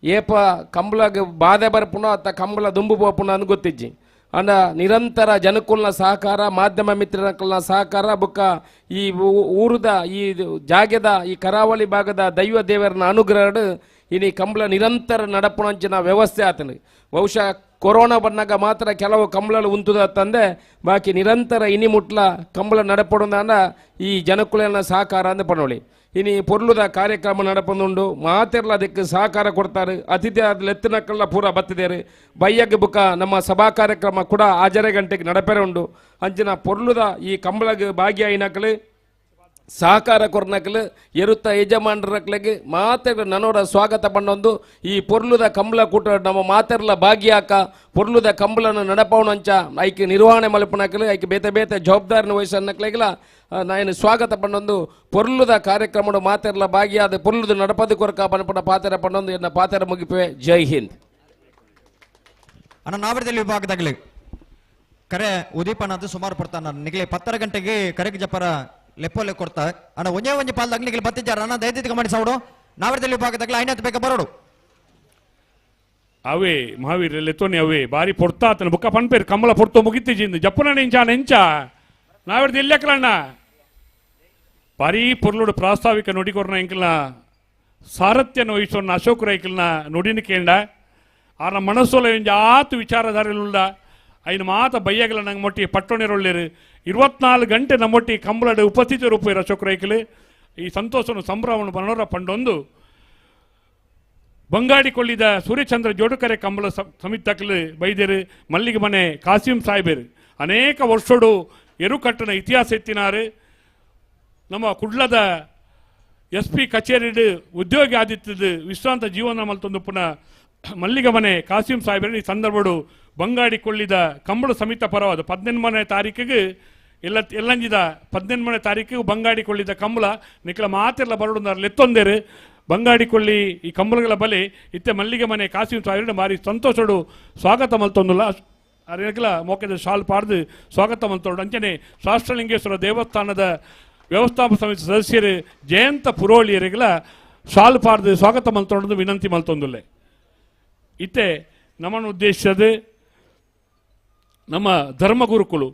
[SPEAKER 8] ಏಪ ಕಂಬಳಗ್ ಬಾಧೆ ಬರ್ಪುನ ಅತ್ತ ಕಂಬಳ ದುಂಬು ಪೋಪುನ ಅಂದ್ ಗೊತ್ತಿಜ್ಜಿ. ಅಂಡ ನಿರಂತರ ಜನಕುಲ್ನ ಸಹಕಾರ, ಮಾಧ್ಯಮ ಮಿತ್ರರಕಲ್ನ ಸಹಕಾರ, ಬುಕ್ಕ ಈ ಊರುದ ಈ ಜಾಗೆದ ಈ ಕರಾವಳಿ ಭಾಗದ ದೈವ ದೇವರನ ಅನುಗ್ರಹ ಇನಿ ಕಂಬಳ ನಿರಂತರ ನಡಪುಣಂಚಿನ ವ್ಯವಸ್ಥೆ ಆತನು. ಬಹುಶಃ ಕೊರೋನಾ ಬಂದಾಗ ಮಾತ್ರ ಕೆಲವು ಕಂಬಳಲು ಉಂತುದ ತಂದೆ, ಬಾಕಿ ನಿರಂತರ ಇನಿ ಮುಟ್ಲ ಕಂಬಳ ನಡಪಡುದಾನ ಈ ಜನಕುಲನ ಸಹಕಾರ ಅಂದ್ ಪಣೋಳಿ. ಇನಿ ಪೊರ್ಲುದ ಕಾರ್ಯಕ್ರಮ ನಡಪಂದುಂಡು, ಮಾತೆರ್ಲ ಅದಕ್ಕೆ ಸಹಕಾರ ಕೊಡ್ತಾರೆ. ಅತಿಥಿ ಲೆತ್ತಿನಕ್ಕೆಲ್ಲ ಪೂರ ಬತ್ತಿದ್ದೇವೆ. ಬಯ್ಯಗ್ ಬುಕ್ಕ ನಮ್ಮ ಸಭಾ ಕಾರ್ಯಕ್ರಮ ಕೂಡ ಆಜರೆ ಗಂಟೆಗೆ ನಡಪೆರೆ ಉಂಡು. ಅಂಚಿನ ಪೊರ್ಲುದ ಈ ಕಂಬಳಗ್ ಭಾಗಿಯಾಯಿನಕಲು ಸಹಕಾರ ಕೊರ್ನಕಲು ಎರುತ್ತ ಯಜಮಾನರಕ್ಲೆಗೆ ಮಾತೆರ್ ನನೋಡ ಸ್ವಾಗತ ಪಂಡೊಂದು ಈ ಪೊರ್ಲುದ ಕಂಬಳ ಕೂಟ ನಮ್ಮ ಮಾತೆರ್ಲ ಭಾಗಿಯಾಕ ಪೊರ್ಲುದ ಕಂಬಳನ್ನು ನಡಪವನಂಚ ಐಕೆ ನಿರ್ವಹಣೆ ಮಲ್ಪನಕಲು ಐಕೆ ಬೇತೆ ಬೇತೆ ಜವಾಬ್ದಾರಿನ ವಹಿಸನ್ನಕ್ಲೆಗೆಲ್ಲ ನಾನು ಸ್ವಾಗತ ಪಂಡೊಂದು ಪೊರ್ಲುದ ಕಾರ್ಯಕ್ರಮಡು ಮಾತೆರ್ಲ ಭಾಗಿಯಾದ ಪೊರ್ಲುದ ನಡಪದ ಕೊರಕ ಪನಪನ ಪಾತೆರ ಪಂಡೊಂದು ಎನ್ನ ಪಾತೆರ ಮುಗಿಪೆ. ಜೈ ಹಿಂದ್.
[SPEAKER 5] ಅಣ್ಣ ನಾವರದಲ್ಲಿ ವಿಭಾಗದಾಗಲಿ ಕರೆ ಉದೀಪನ ಸುಮಾರು ಪಡ್ತಾನ ನಿಗಲೆ 10 ಗಂಟೆಗೆ ಕರೆಗೆ ಜಪರ ಲೆಪ್ಪೋಲೆ ಕೊಡ್ತಾ ಅಣ್ಣ ಒಂಜೇ ಒಂಜಿ ಪಾಲ್ದಾಗ ನಿಗಲಿ ಬತ್ತಿದ್ದಾರೆ ಅಣ್ಣ ದಯದಿತ್ತು ಗಮನಿಸೋಡು. ನಾವರದಲ್ಲಿ ವಿಭಾಗದಾಗಲಿ ಐನತ್ತು ಬೇಕ ಬರೋಡು.
[SPEAKER 3] ಅವೇ ಮಹಾವೀರ ಲೆತ್ತೋನಿ ಅವೇ ಬಾರಿ ಪೊರ್ತಾ ಆತನ ಬುಕ್ಕ ಪನ್ಪೇರು ಕಂಬಳ ಪೊರ್ತೋ ಮುಗಿತಿಜಿಂದು ಜಪ್ಪನ ನೆಂಚ ನೆಂಚ ನಾವಿರ್ದು ಎಲ್ಲಕ್ಕಲಣ್ಣ ಭಾರೀ ಪೊರ್ಲುಡು ಪ್ರಾಸ್ತಾವಿಕ ನುಡಿಕೊರ್ನ ಎಂಕಲ್ನ ಸಾರಥ್ಯನ ವಹಿಸೋಣ ಅಶೋಕ್ ರೈಕಲ್ನ ನುಡಿನ ಕೇಂಡ ಆನ ಮನಸ್ಸೊಲ ಎಂಜ ಆತು ವಿಚಾರಧಾರೆಲುಳ್ಳ ಐನ ಮಾತ ಬಯ್ಯಗಲ ನಂಗೆ ಮೊಟ್ಟಿ ಪಟ್ಟೊಣಿರೊಳ್ಳಿರು 24 ಗಂಟೆ ನಮ್ಮೊಟ್ಟಿ ಕಂಬಳಡು ಉಪಸ್ಥಿತಿ ರೂಪ ಅಶೋಕ್ ರೈಕಲು ಈ ಸಂತೋಷನು ಸಂಭ್ರಮವನ್ನು ಮನೋರ ಪಂಡೊಂದು ಬಂಗಾಡಿಕೊಳ್ಳಿದ ಸೂರ್ಯಚಂದ್ರ ಜೋಡುಕರೆ ಕಂಬಳ ಸಮಿತಕ್ಲು ಬೈದೇರು ಮಲ್ಲಿಗೆ ಮನೆ ಕಾಸಿಂ ಸಾಹೇಬರು ಅನೇಕ ವರ್ಷಡು ಎರುಕಟ್ಟನ ಇತಿಹಾಸ ಎತ್ತಿನಾರು. ನಮ್ಮ ಕುಡ್ಲದ ಎಸ್ ಪಿ ಕಚೇರಿ ಉದ್ಯೋಗಿ ಆದಿತ್ತದ ವಿಶ್ರಾಂತ ಜೀವನ ಮಲ್ತೊಂದು ಪುನಃ ಮಲ್ಲಿಗೆ ಮನೆ ಕಾಸಿಂ ಸಾಹೇಬರು ಈ ಸಂದರ್ಭಡು ಬಂಗಾಡಿಕೊಳ್ಳಿದ ಕಂಬಳ ಸಮಿತ ಪರವಾದ 18ನೇ ತಾರೀಕಿಗೆ ಎಲ್ಲ ಎಲ್ಲಂಜಿದ 18ನೇ ತಾರೀಕಿಗೆ ಬಂಗಾಡಿಕೊಳ್ಳಿದ ಕಂಬಳ ನಿಖಲ ಮಾತೆಲ್ಲ ಬರಡು ಲೆತ್ತೊಂದೇರು ಬಂಗಾಡಿಕೊಳ್ಳಿ ಈ ಕಂಬಳಗಳ ಬಲೆ ಇತ್ತೆ ಮಲ್ಲಿಗೆ ಮನೆ ಕಾಸಿಂ ಸಾಹೇಬರು ಭಾರಿ ಸಂತೋಷಡು ಸ್ವಾಗತ ಮಲ್ತೊಂದುಲ್ಲ ಅರೆಗಲ ಮೋಕೆದ ಶಾಲ್ ಪಾಡ್ದು ಸ್ವಾಗತ ಮಲ್ತೊಂಡು. ಅಂಚನೆ ಶಾಸ್ತ್ರಲಿಂಗೇಶ್ವರ ದೇವಸ್ಥಾನದ ವ್ಯವಸ್ಥಾಪಕ ಸಮಿತಿ ಸದಸ್ಯರು ಜಯಂತ ಪುರೋಳಿಯರಿಗೆಲ್ಲ ಶಾಲ್ ಪಾಡ್ದು ಸ್ವಾಗತ ಮಲ್ತೊಂಡು ವಿನಂತಿ ಮಲ್ತೊಂದುಲ್ಲೆ. ಇತ್ತೆ ನಮ್ಮನ್ನು ಉದ್ದೇಶಿಸದೆ ನಮ್ಮ ಧರ್ಮಗುರುಕುಲು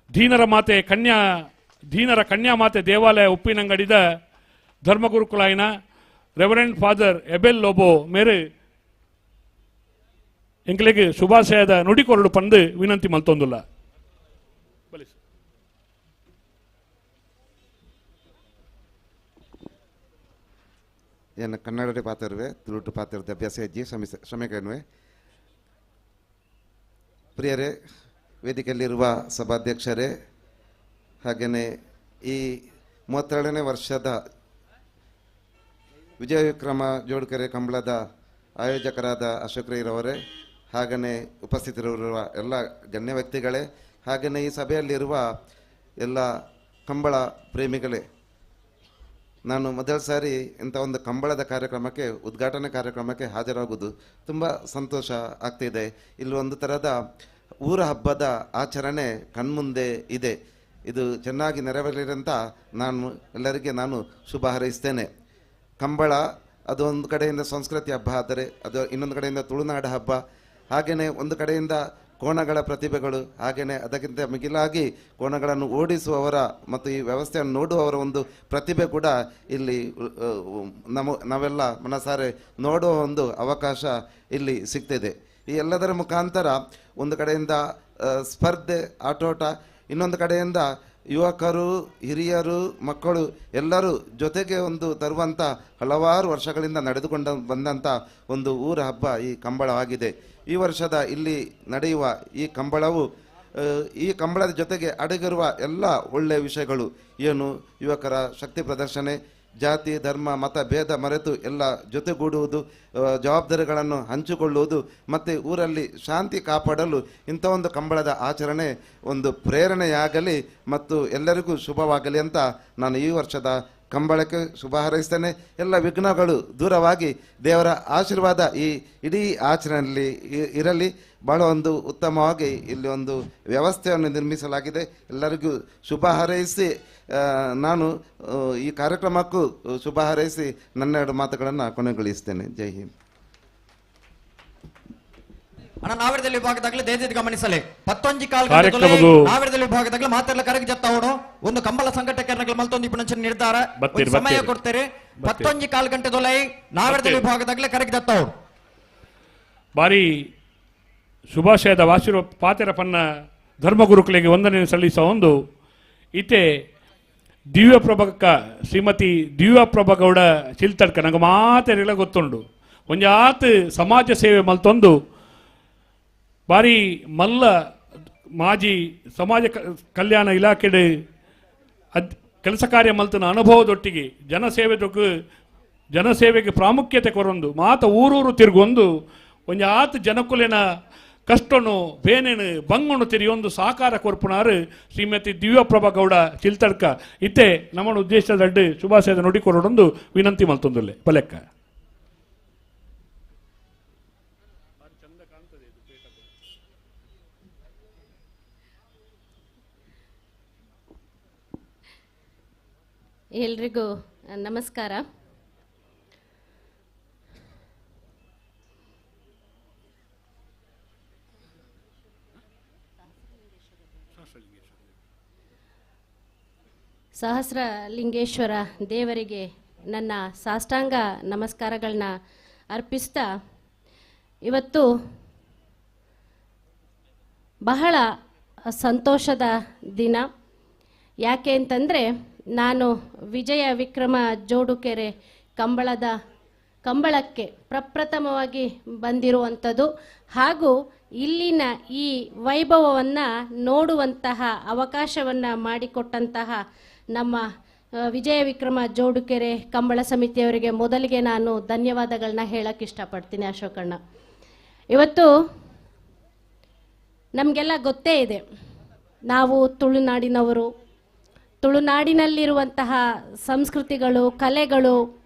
[SPEAKER 3] ದೀನರ ಮಾತೆ ಕನ್ಯಾ ದೀನರ ಕನ್ಯಾ ಮಾತೆ ದೇವಾಲಯ ಉಪ್ಪಿನಂಗಡಿದ ಧರ್ಮಗುರುಕುಲಾಯಿನ ರೆವರೆಂಡ್ ಫಾದರ್ ಎಬೆಲ್ ಲೋಬೋ ಮೇರೆ ಎಂಕ್ಲೆಗ್ ಶುಭಾಶಯದ ನುಡಿಕೊರಡು ಪಂದು ವಿನಂತಿ ಮಲ್ತೊಂದುಲ್ಲ.
[SPEAKER 9] ಏನು ಕನ್ನಡ ಪಾತ್ರವೇ ತುಳುಟು ಪಾತ್ರದ ಅಭ್ಯಾಸ ಹೆಜ್ಜೆ ಶ್ರಮಿಕನ್ವೆ. ಪ್ರಿಯರೇ, ವೇದಿಕೆಯಲ್ಲಿರುವ ಸಭಾಧ್ಯಕ್ಷರೇ, ಹಾಗೆಯೇ ಈ 32ನೇ ವರ್ಷದ ವಿಜಯ ವಿಕ್ರಮ ಜೋಡುಕೆರೆ ಕಂಬಳದ ಆಯೋಜಕರಾದ ಅಶೋಕ್ ರೈರವರೇ, ಹಾಗೆಯೇ ಉಪಸ್ಥಿತರಿರುವ ಎಲ್ಲ ಗಣ್ಯ ವ್ಯಕ್ತಿಗಳೇ, ಹಾಗೆಯೇ ಈ ಸಭೆಯಲ್ಲಿರುವ ಎಲ್ಲ ಕಂಬಳ ಪ್ರೇಮಿಗಳೇ, ನಾನು ಮೊದಲ ಸಾರಿ ಇಂಥ ಒಂದು ಕಂಬಳದ ಕಾರ್ಯಕ್ರಮಕ್ಕೆ, ಉದ್ಘಾಟನೆ ಕಾರ್ಯಕ್ರಮಕ್ಕೆ ಹಾಜರಾಗುವುದು ತುಂಬ ಸಂತೋಷ ಆಗ್ತಿದೆ. ಇಲ್ಲಿ ಒಂದು ಥರದ ಊರ ಹಬ್ಬದ ಆಚರಣೆ ಕಣ್ಮುಂದೆ ಇದೆ. ಇದು ಚೆನ್ನಾಗಿ ನೆರವೇರಲಿ ನಾನು ಎಲ್ಲರಿಗೆ ಶುಭ ಹಾರೈಸ್ತೇನೆ. ಕಂಬಳ ಅದು ಒಂದು ಕಡೆಯಿಂದ ಸಂಸ್ಕೃತಿ ಹಬ್ಬ ಆದರೆ ಅದು ಇನ್ನೊಂದು ಕಡೆಯಿಂದ ತುಳುನಾಡ ಹಬ್ಬ, ಹಾಗೆಯೇ ಒಂದು ಕಡೆಯಿಂದ ಕೋಣಗಳ ಪ್ರತಿಭೆಗಳು, ಹಾಗೆಯೇ ಅದಕ್ಕಿಂತ ಮಿಗಿಲಾಗಿ ಕೋಣಗಳನ್ನು ಓಡಿಸುವವರ ಮತ್ತು ಈ ವ್ಯವಸ್ಥೆಯನ್ನು ನೋಡುವವರ ಒಂದು ಪ್ರತಿಭೆ ಕೂಡ ಇಲ್ಲಿ ನಾವೆಲ್ಲ ಮನಸಾರೆ ನೋಡುವ ಒಂದು ಅವಕಾಶ ಇಲ್ಲಿ ಸಿಗ್ತಿದೆ. ಈ ಎಲ್ಲದರ ಮುಖಾಂತರ ಒಂದು ಕಡೆಯಿಂದ ಸ್ಪರ್ಧೆ, ಆಟೋಟ, ಇನ್ನೊಂದು ಕಡೆಯಿಂದ ಯುವಕರು, ಹಿರಿಯರು, ಮಕ್ಕಳು ಎಲ್ಲರೂ ಜೊತೆಗೆ ಒಂದು ತರುವಂಥ ಹಲವಾರು ವರ್ಷಗಳಿಂದ ನಡೆದುಕೊಂಡು ಬಂದಂಥ ಒಂದು ಊರ ಹಬ್ಬ ಈ ಕಂಬಳವಾಗಿದೆ. ಈ ವರ್ಷದ ಇಲ್ಲಿ ನಡೆಯುವ ಈ ಕಂಬಳವು, ಈ ಕಂಬಳದ ಜೊತೆಗೆ ಅಡಗಿರುವ ಎಲ್ಲ ಒಳ್ಳೆಯ ವಿಷಯಗಳು ಏನು, ಯುವಕರ ಶಕ್ತಿ ಪ್ರದರ್ಶನ, ಜಾತಿ ಧರ್ಮ ಮತ ಭೇದ ಮರೆತು ಎಲ್ಲ ಜೊತೆಗೂಡುವುದು, ಜವಾಬ್ದಾರಿಗಳನ್ನು ಹಂಚಿಕೊಳ್ಳುವುದು ಮತ್ತು ಊರಲ್ಲಿ ಶಾಂತಿ ಕಾಪಾಡಲು ಇಂಥ ಒಂದು ಕಂಬಳದ ಆಚರಣೆ ಒಂದು ಪ್ರೇರಣೆಯಾಗಲಿ ಮತ್ತು ಎಲ್ಲರಿಗೂ ಶುಭವಾಗಲಿ ಅಂತ ನಾನು ಈ ವರ್ಷದ ಕಂಬಳಕ್ಕೆ ಶುಭ ಹಾರೈಸ್ತೇನೆ. ಎಲ್ಲ ವಿಘ್ನಗಳು ದೂರವಾಗಿ ದೇವರ ಆಶೀರ್ವಾದ ಈ ಇಡೀ ಆಚರಣೆಯಲ್ಲಿ ಇರಲಿ. ಭಾಳ ಒಂದು ಉತ್ತಮವಾಗಿ ಇಲ್ಲಿ ಒಂದು ವ್ಯವಸ್ಥೆಯನ್ನು ನಿರ್ಮಿಸಲಾಗಿದೆ. ಎಲ್ಲರಿಗೂ ಶುಭ ಹಾರೈಸಿ ನಾನು ಈ ಕಾರ್ಯಕ್ರಮಕ್ಕೂ ಶುಭ ಹಾರೈಸಿ ನನ್ನ ಎರಡು ಮಾತುಗಳನ್ನು ಕೊನೆಗೊಳಿಸ್ತೇನೆ. ಜೈ ಹಿಂದ್.
[SPEAKER 5] ಅಣ್ಣ, ನಾವಿರದಲ್ಲಿ ವಿಭಾಗದಾಗಲೇ ದಯವಿಟ್ಟು ಗಮನಿಸಲಿ. ಪತ್ತೊಂಜಿ ಕಾಲ್ ನಾವಿರದಲ್ಲಿ ವಿಭಾಗದಾಗಲೇ ಮಾತಾಡಲ ಕರೆಗೆ ಜತ್ತಾವನು ಒಂದು ಕಂಬಳ ಸಂಘಟಕರ ಮಲ್ತೊಂದು ಇಪ್ಪು ನಿರ್ಧಾರ ಸಮಯ ಕೊಡ್ತಾರೆ. ಪತ್ತೊಂಜಿ ಕಾಲ್ ಗಂಟೆ ದೊಲೈ ನಾವಿರದಲ್ಲಿ ವಿಭಾಗದಾಗಲೇ ಕರೆಗೆ ಜತ್ತಾವನು.
[SPEAKER 3] ಬಾರಿ ಶುಭಾಶಯದ ವಾಸಿರು ಪಾತೆರ ಪನ್ನ ಧರ್ಮಗುರುಕುಲಿಗೆ ವಂದನೆ ಸಲ್ಲಿಸುವ ಒಂದು ಇತೆ ದಿವ್ಯಪ್ರಭಕ್ಕ ಶ್ರೀಮತಿ ದಿವ್ಯಪ್ರಭ ಗೌಡ ಚಿಲ್ತಡ್ಕ ನಂಗೆ ಮಾತೆರೆಲ್ಲ ಗೊತ್ತುಂಡು. ಒಂಜಾತ್ ಸಮಾಜ ಸೇವೆ ಮಲ್ತೊಂದು ಬಾರಿ ಮಲ್ಲ ಮಾಜಿ ಸಮಾಜ ಕಲ್ಯಾಣ ಇಲಾಖೆ ಕೆಲಸ ಕಾರ್ಯ ಮಲ್ತನ ಅನುಭವದೊಟ್ಟಿಗೆ ಜನಸೇವೆಗೆ ಪ್ರಾಮುಖ್ಯತೆ ಕೊರೊಂದು ಮಾತ ಊರೂರು ತಿರುಗೊಂದು ಒಂಜಾತ್ ಜನಕುಲಿನ ಕಷ್ಟನು ಬೇನೇನು ಬಂಗುನು ತಿರಿಯೊಂದು ಸಾಕಾರ ಕೊರ್ಪುನಾರು ಶ್ರೀಮತಿ ದಿವ್ಯಪ್ರಭಾ ಗೌಡ ಚಿಲ್ತಡ್ಕ ಇತ್ತೆ ನಮ್ಮನ್ನು ಉದ್ದೇಶದ ಅಡ್ಡು ಶುಭಾಶಯದ ನುಡಿ ಕೊರೊಡೊಂದು ವಿನಂತಿ ಮಲ್ತೊಂದುಲ್ಲೆ ಬಲೆಕ್ಕ.
[SPEAKER 10] ಎಲ್ರಿಗೂ ನಮಸ್ಕಾರ. ಸಹಸ್ರ ಲಿಂಗೇಶ್ವರ ದೇವರಿಗೆ ನನ್ನ ಸಾಷ್ಟಾಂಗ ನಮಸ್ಕಾರಗಳನ್ನ ಅರ್ಪಿಸ್ತಾ, ಇವತ್ತು ಬಹಳ ಸಂತೋಷದ ದಿನ. ಯಾಕೆ ಅಂತಂದರೆ ನಾನು ವಿಜಯ ವಿಕ್ರಮ ಜೋಡುಕೆರೆ ಕಂಬಳಕ್ಕೆ ಪ್ರಪ್ರಥಮವಾಗಿ ಬಂದಿರುವಂಥದ್ದು ಹಾಗೂ ಇಲ್ಲಿನ ಈ ವೈಭವವನ್ನು ನೋಡುವಂತಹ ಅವಕಾಶವನ್ನು ಮಾಡಿಕೊಟ್ಟಂತಹ ನಮ್ಮ ವಿಜಯ ವಿಕ್ರಮ ಜೋಡುಕೆರೆ ಕಂಬಳ ಸಮಿತಿಯವರಿಗೆ ಮೊದಲಿಗೆ ನಾನು ಧನ್ಯವಾದಗಳನ್ನ ಹೇಳಕ್ಕೆ ಇಷ್ಟಪಡ್ತೀನಿ. ಅಶೋಕಣ್ಣ, ಇವತ್ತು ನಮಗೆಲ್ಲ ಗೊತ್ತೇ ಇದೆ, ನಾವು ತುಳುನಾಡಿನವರು, ತುಳುನಾಡಿನಲ್ಲಿರುವಂತಹ ಸಂಸ್ಕೃತಿಗಳು, ಕಲೆಗಳು,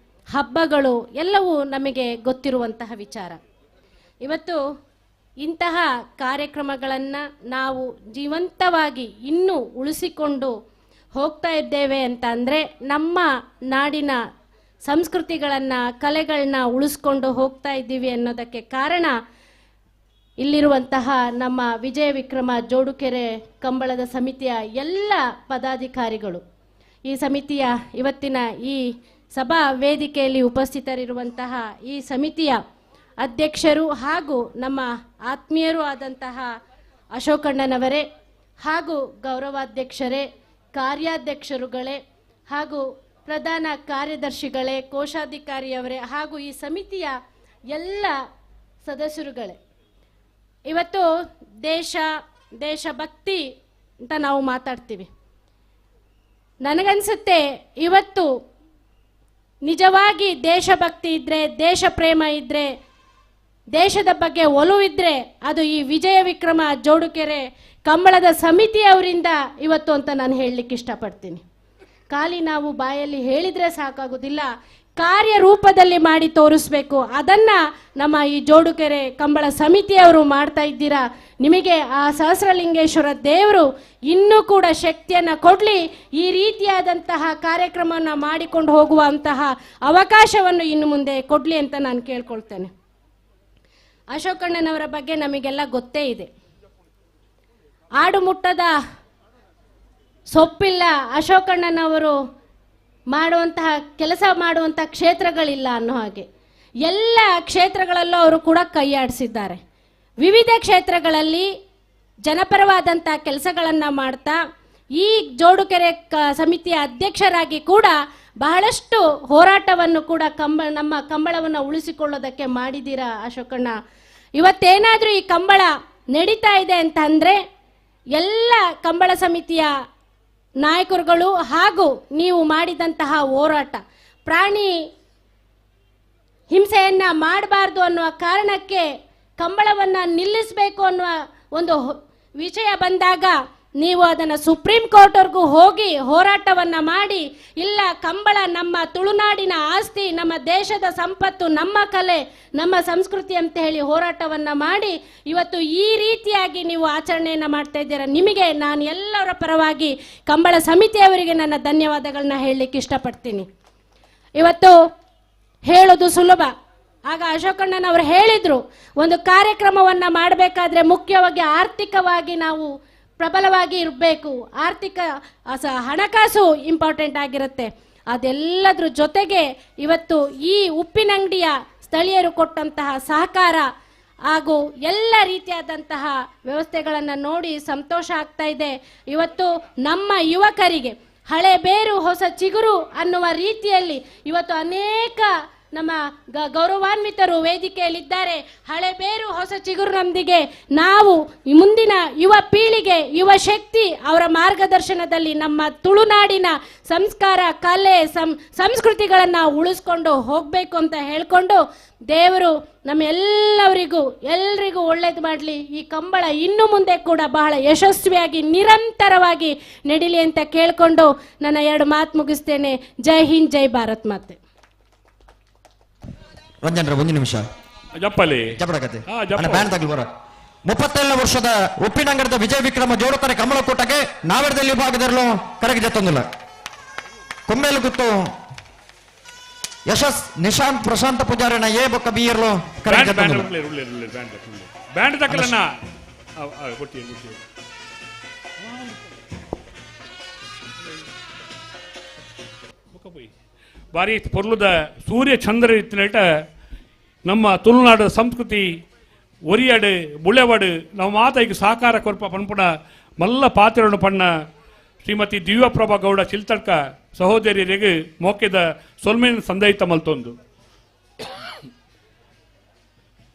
[SPEAKER 10] ಹಬ್ಬಗಳು ಎಲ್ಲವೂ ನಮಗೆ ಗೊತ್ತಿರುವಂತಹ ವಿಚಾರ. ಇವತ್ತು ಇಂತಹ ಕಾರ್ಯಕ್ರಮಗಳನ್ನು ನಾವು ಜೀವಂತವಾಗಿ ಇನ್ನೂ ಉಳಿಸಿಕೊಂಡು ಹೋಗ್ತಾ ಇದ್ದೇವೆ ಅಂತ ಅಂದರೆ ನಮ್ಮ ನಾಡಿನ ಸಂಸ್ಕೃತಿಗಳನ್ನು, ಕಲೆಗಳನ್ನ ಉಳಿಸ್ಕೊಂಡು ಹೋಗ್ತಾ ಇದ್ದೀವಿ ಅನ್ನೋದಕ್ಕೆ ಕಾರಣ ಇಲ್ಲಿರುವಂತಹ ನಮ್ಮ ವಿಜಯ ವಿಕ್ರಮ ಜೋಡುಕೆರೆ ಕಂಬಳದ ಸಮಿತಿಯ ಎಲ್ಲ ಪದಾಧಿಕಾರಿಗಳು, ಈ ಸಮಿತಿಯ ಇವತ್ತಿನ ಈ ಸಭಾ ವೇದಿಕೆಯಲ್ಲಿ ಉಪಸ್ಥಿತರಿರುವಂತಹ ಈ ಸಮಿತಿಯ ಅಧ್ಯಕ್ಷರು ಹಾಗೂ ನಮ್ಮ ಆತ್ಮೀಯರೂ ಆದಂತಹ ಅಶೋಕಣ್ಣನವರೇ ಹಾಗೂ ಗೌರವಾಧ್ಯಕ್ಷರೇ, ಕಾರ್ಯಾಧ್ಯಕ್ಷರುಗಳೇ ಹಾಗೂ ಪ್ರಧಾನ ಕಾರ್ಯದರ್ಶಿಗಳೇ, ಕೋಶಾಧಿಕಾರಿಯವರೇ ಹಾಗೂ ಈ ಸಮಿತಿಯ ಎಲ್ಲ ಸದಸ್ಯರುಗಳೇ, ಇವತ್ತು ದೇಶ, ದೇಶಭಕ್ತಿ ಅಂತ ನಾವು ಮಾತಾಡ್ತೀವಿ. ನನಗನ್ಸುತ್ತೆ ಇವತ್ತು ನಿಜವಾಗಿ ದೇಶಭಕ್ತಿ ಇದ್ದರೆ, ದೇಶ ಪ್ರೇಮ ಇದ್ದರೆ, ದೇಶದ ಬಗ್ಗೆ ಒಲವಿದ್ದರೆ ಅದು ಈ ವಿಜಯ ವಿಕ್ರಮ ಜೋಡುಕೆರೆ ಕಂಬಳದ ಸಮಿತಿಯವರಿಂದ ಇವತ್ತು ಅಂತ ನಾನು ಹೇಳಲಿಕ್ಕೆ ಇಷ್ಟಪಡ್ತೀನಿ. ಖಾಲಿ ನಾವು ಬಾಯಲ್ಲಿ ಹೇಳಿದರೆ ಸಾಕಾಗೋದಿಲ್ಲ, ಕಾರ್ಯರೂಪದಲ್ಲಿ ಮಾಡಿ ತೋರಿಸ್ಬೇಕು. ಅದನ್ನು ನಮ್ಮ ಈ ಜೋಡುಕೆರೆ ಕಂಬಳ ಸಮಿತಿಯವರು ಮಾಡ್ತಾ ಇದ್ದೀರಾ. ನಿಮಗೆ ಆ ಸಹಸ್ರಲಿಂಗೇಶ್ವರ ದೇವರು ಇನ್ನೂ ಕೂಡ ಶಕ್ತಿಯನ್ನು ಕೊಡಲಿ, ಈ ರೀತಿಯಾದಂತಹ ಕಾರ್ಯಕ್ರಮವನ್ನು ಮಾಡಿಕೊಂಡು ಹೋಗುವಂತಹ ಅವಕಾಶವನ್ನು ಇನ್ನು ಮುಂದೆ ಕೊಡಲಿ ಅಂತ ನಾನು ಕೇಳ್ಕೊಳ್ತೇನೆ. ಅಶೋಕಣ್ಣನವರ ಬಗ್ಗೆ ನಮಗೆಲ್ಲ ಗೊತ್ತೇ ಇದೆ. ಆಡು ಮುಟ್ಟದ ಸೊಪ್ಪಿಲ್ಲ, ಅಶೋಕಣ್ಣನವರು ಮಾಡುವಂತಹ ಕೆಲಸ ಮಾಡುವಂಥ ಕ್ಷೇತ್ರಗಳಿಲ್ಲ ಅನ್ನೋ ಹಾಗೆ ಎಲ್ಲ ಕ್ಷೇತ್ರಗಳಲ್ಲೂ ಅವರು ಕೂಡ ಕೈಯಾಡಿಸಿದ್ದಾರೆ. ವಿವಿಧ ಕ್ಷೇತ್ರಗಳಲ್ಲಿ ಜನಪರವಾದಂಥ ಕೆಲಸಗಳನ್ನು ಮಾಡ್ತಾ ಈ ಜೋಡುಕೆರೆ ಸಮಿತಿಯ ಅಧ್ಯಕ್ಷರಾಗಿ ಕೂಡ ಬಹಳಷ್ಟು ಹೋರಾಟವನ್ನು ಕೂಡ ನಮ್ಮ ಕಂಬಳವನ್ನು ಉಳಿಸಿಕೊಳ್ಳೋದಕ್ಕೆ ಮಾಡಿದ್ದೀರಾ ಅಶೋಕಣ್ಣ. ಇವತ್ತೇನಾದರೂ ಈ ಕಂಬಳ ನಡೀತಾ ಇದೆ ಅಂತಂದರೆ ಎಲ್ಲ ಕಂಬಳ ಸಮಿತಿಯ ನಾಯಕರುಗಳು ಹಾಗೂ ನೀವು ಮಾಡಿದಂತಹ ಹೋರಾಟ, ಪ್ರಾಣಿ ಹಿಂಸೆಯನ್ನು ಮಾಡಬಾರ್ದು ಅನ್ನುವ ಕಾರಣಕ್ಕೆ ಕಂಬಳವನ್ನು ನಿಲ್ಲಿಸಬೇಕು ಅನ್ನುವ ಒಂದು ವಿಷಯ ಬಂದಾಗ ನೀವು ಅದನ್ನು ಸುಪ್ರೀಂ ಕೋರ್ಟ್ವರೆಗೂ ಹೋಗಿ ಹೋರಾಟವನ್ನು ಮಾಡಿ, ಇಲ್ಲ ಕಂಬಳ ನಮ್ಮ ತುಳುನಾಡಿನ ಆಸ್ತಿ, ನಮ್ಮ ದೇಶದ ಸಂಪತ್ತು, ನಮ್ಮ ಕಲೆ, ನಮ್ಮ ಸಂಸ್ಕೃತಿ ಅಂತ ಹೇಳಿ ಹೋರಾಟವನ್ನು ಮಾಡಿ ಇವತ್ತು ಈ ರೀತಿಯಾಗಿ ನೀವು ಆಚರಣೆಯನ್ನು ಮಾಡ್ತಾ ಇದ್ದೀರಾ. ನಿಮಗೆ ನಾನು ಎಲ್ಲರ ಪರವಾಗಿ ಕಂಬಳ ಸಮಿತಿಯವರಿಗೆ ನನ್ನ ಧನ್ಯವಾದಗಳನ್ನ ಹೇಳಲಿಕ್ಕೆ ಇಷ್ಟಪಡ್ತೀನಿ. ಇವತ್ತು ಹೇಳೋದು ಸುಲಭ. ಆಗ ಅಶೋಕಣ್ಣನವರು ಹೇಳಿದರು, ಒಂದು ಕಾರ್ಯಕ್ರಮವನ್ನು ಮಾಡಬೇಕಾದ್ರೆ ಮುಖ್ಯವಾಗಿ ಆರ್ಥಿಕವಾಗಿ ನಾವು ಪ್ರಬಲವಾಗಿ ಇರಬೇಕು, ಆರ್ಥಿಕ ಹಣಕಾಸು ಇಂಪಾರ್ಟೆಂಟ್ ಆಗಿರುತ್ತೆ. ಅದೆಲ್ಲದ್ರ ಜೊತೆಗೆ ಇವತ್ತು ಈ ಉಪ್ಪಿನಂಗಡಿಯ ಸ್ಥಳೀಯರು ಕೊಟ್ಟಂತಹ ಸಹಕಾರ ಹಾಗೂ ಎಲ್ಲ ರೀತಿಯಾದಂತಹ ವ್ಯವಸ್ಥೆಗಳನ್ನು ನೋಡಿ ಸಂತೋಷ ಆಗ್ತಾ ಇದೆ. ಇವತ್ತು ನಮ್ಮ ಯುವಕರಿಗೆ ಹಳೆ ಬೇರು ಹೊಸ ಚಿಗುರು ಅನ್ನುವ ರೀತಿಯಲ್ಲಿ ಇವತ್ತು ಅನೇಕ ನಮ್ಮ ಗೌರವಾನ್ವಿತರು ವೇದಿಕೆಯಲ್ಲಿದ್ದಾರೆ. ಹಳೆ ಬೇರು ಹೊಸ ಚಿಗುರು ನಮ್ಮದಿಗೆ ನಾವು ಮುಂದಿನ ಯುವ ಪೀಳಿಗೆ, ಯುವ ಶಕ್ತಿ ಅವರ ಮಾರ್ಗದರ್ಶನದಲ್ಲಿ ನಮ್ಮ ತುಳುನಾಡಿನ ಸಂಸ್ಕಾರ, ಕಲೆ, ಸಂಸ್ಕೃತಿಗಳನ್ನು ಉಳಿಸ್ಕೊಂಡು ಹೋಗಬೇಕು ಅಂತ ಹೇಳಿಕೊಂಡು ದೇವರು ನಮ್ಮೆಲ್ಲರಿಗೂ ಎಲ್ರಿಗೂ ಒಳ್ಳೇದು ಮಾಡಲಿ. ಈ ಕಂಬಳ ಇನ್ನು ಮುಂದೆ ಕೂಡ ಬಹಳ ಯಶಸ್ವಿಯಾಗಿ ನಿರಂತರವಾಗಿ ನಡೀಲಿ ಅಂತ ಕೇಳಿಕೊಂಡು ನನ್ನ ಎರಡು ಮಾತು ಮುಗಿಸ್ತೇನೆ. ಜೈ ಹಿಂದ್, ಜೈ ಭಾರತ್ ಮಾತೆ.
[SPEAKER 5] ರಂಜನ್ ಒಂದು ನಿಮಿಷ
[SPEAKER 3] ಜಪ್ಪಲಿ
[SPEAKER 5] 37 ವರ್ಷದ ಉಪ್ಪಿನಂಗಡದ ವಿಜಯ ವಿಕ್ರಮ ಜೋಡುತ್ತಾರೆ ಕಮಲಕೂಟಕ್ಕೆ ನಾವೆರದಲ್ಲಿ ವಿಭಾಗದಲ್ಲೂ ಕರೆಗೆ ಜತ್ತೊಂದಿಲ್ಲ. ಕೊಮ್ಮೇಲು ಗುತ್ತು ಯಶಸ್ ನಿಶಾಂತ್ ಪ್ರಶಾಂತ ಪೂಜಾರಿನ ಎ ಬೊಕ್ಕ ಬಿ ಇರ್ಲು ಕರೆಗೆ ಜತ್ತೊಂದಿಲ್ಲ.
[SPEAKER 3] ಬ್ಯಾಂಡ್ ತಕ್ಕಲನ್ನ ಬಾರಿ ಪೊರ್ಲುದ ಸೂರ್ಯ ಚಂದ್ರ ಇತ್ತಿನೇಟ ನಮ್ಮ ತುಳುನಾಡು ಸಂಸ್ಕೃತಿ ಒರಿಯಡು ಬುಳೆವಡು ನಾವು ಮಾತಾಯಿಗೆ ಸಹಕಾರ ಕೊರ್ಪ ಪನ್ಪುಣ ಮಲ್ಲ ಪಾತ್ರವನ್ನು ಪಣ್ಣ ಶ್ರೀಮತಿ ದಿವ್ಯಪ್ರಭಾ ಗೌಡ ಚಿಲ್ತಡ್ಕ ಸಹೋದರಿಯರಿಗೆ ಮೋಕೆದ ಸೊಲ್ಮೇನ ಸಂದಯಿತ ಮಲ್ತೊಂದು.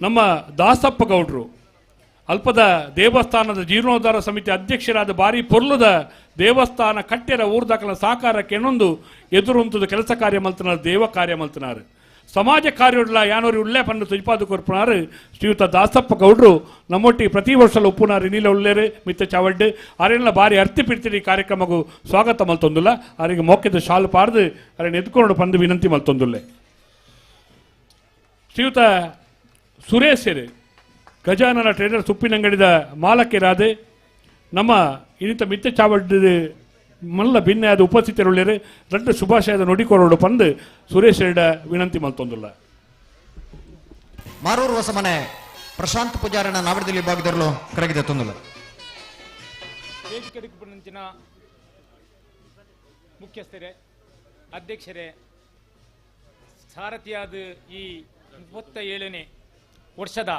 [SPEAKER 3] ನಮ್ಮ ದಾಸಪ್ಪ ಗೌಡ್ರು ಅಲ್ಪದ ದೇವಸ್ಥಾನದ ಜೀರ್ಣೋದ್ಧಾರ ಸಮಿತಿ ಅಧ್ಯಕ್ಷರಾದ ಬಾರಿ ಪೊರ್ಲುದ ದೇವಸ್ಥಾನ ಕಟ್ಟೆರ ಊರ್ದಾಕಲ ಸಹಕಾರಕ್ಕೆ ಏನೊಂದು ಎದುರುಂತದ ಕೆಲಸ ಕಾರ್ಯ ಮಲ್ತನಾರು, ದೇವ ಕಾರ್ಯ ಮಲ್ತನಾರು, ಸಮಾಜ ಕಾರ್ಯುಡ್ಲ ಯಾನೋರಿ ಉಳ್ಳೆ ಪಂಡು ತುಜಿಪಾದು ಕೊರ್ಪನಾರು ಶ್ರೀಯುತ ದಾಸಪ್ಪ ಗೌಡ್ರು ನಮ್ಮೊಟ್ಟಿಗೆ ಪ್ರತಿ ವರ್ಷ ಉಪ್ಪುನಾರು ನೀಲ ಉಳ್ಳೇರು ಮಿತ್ತ ಚಾವಡ್ಡು ಆರೆಲ್ಲ ಬಾರಿ ಅರ್ತಿ ಪಿಡ್ತಿರಿ ಕಾರ್ಯಕ್ರಮಗೂ ಸ್ವಾಗತ ಮಲ್ತೊಂದುಲ್ಲ. ಅವರಿಗೆ ಮೋಕೆದ ಶಾಲು ಪಾರ್ದು ಅರೆನ ಎದ್ಕೊಂಡು ಪಂದು ವಿನಂತಿ ಮಲ್ತೊಂದುಲ್ಲೆ. ಶ್ರೀಯುತ ಸುರೇಶರು ಗಜಾನನ ಟ್ರೇಡರ್ ಉಪ್ಪಿನಂಗಡಿದ ಮಾಲಕರಾದ ನಮ್ಮ ಇನ್ನಿತ ಮಿತ್ತ ಚಾವಡ್ಡು ಮಲ್ಲ ಭಿನ್ನಾದ ಉಪಸ್ಥಿತರುಳ್ಳೇರು ರಡ್ಡ ಶುಭಾಶಯದ ನುಡಿಕೊರೋಡು ಪಂದು ಸುರೇಶ್ ರೆಡ್ಡ ವಿನಂತಿ ಮಲ್ತೊಂದುಲ್ಲ.
[SPEAKER 5] ಮಾರೂರು ಹೊಸಮನೆ ಪ್ರಶಾಂತ್ ಪೂಜಾರನ ನಾವಡದಲ್ಲಿ ವಿಭಾಗದಲ್ಲೂ ಕರಗಿದೆ ತೊಂದುಲ್ಲ.
[SPEAKER 11] ವೇದಿಕೆ ಮುಖ್ಯಸ್ಥರೇ, ಅಧ್ಯಕ್ಷರೇ, ಸಾರಥಿಯಾದ ಈ 37ನೇ ವರ್ಷದ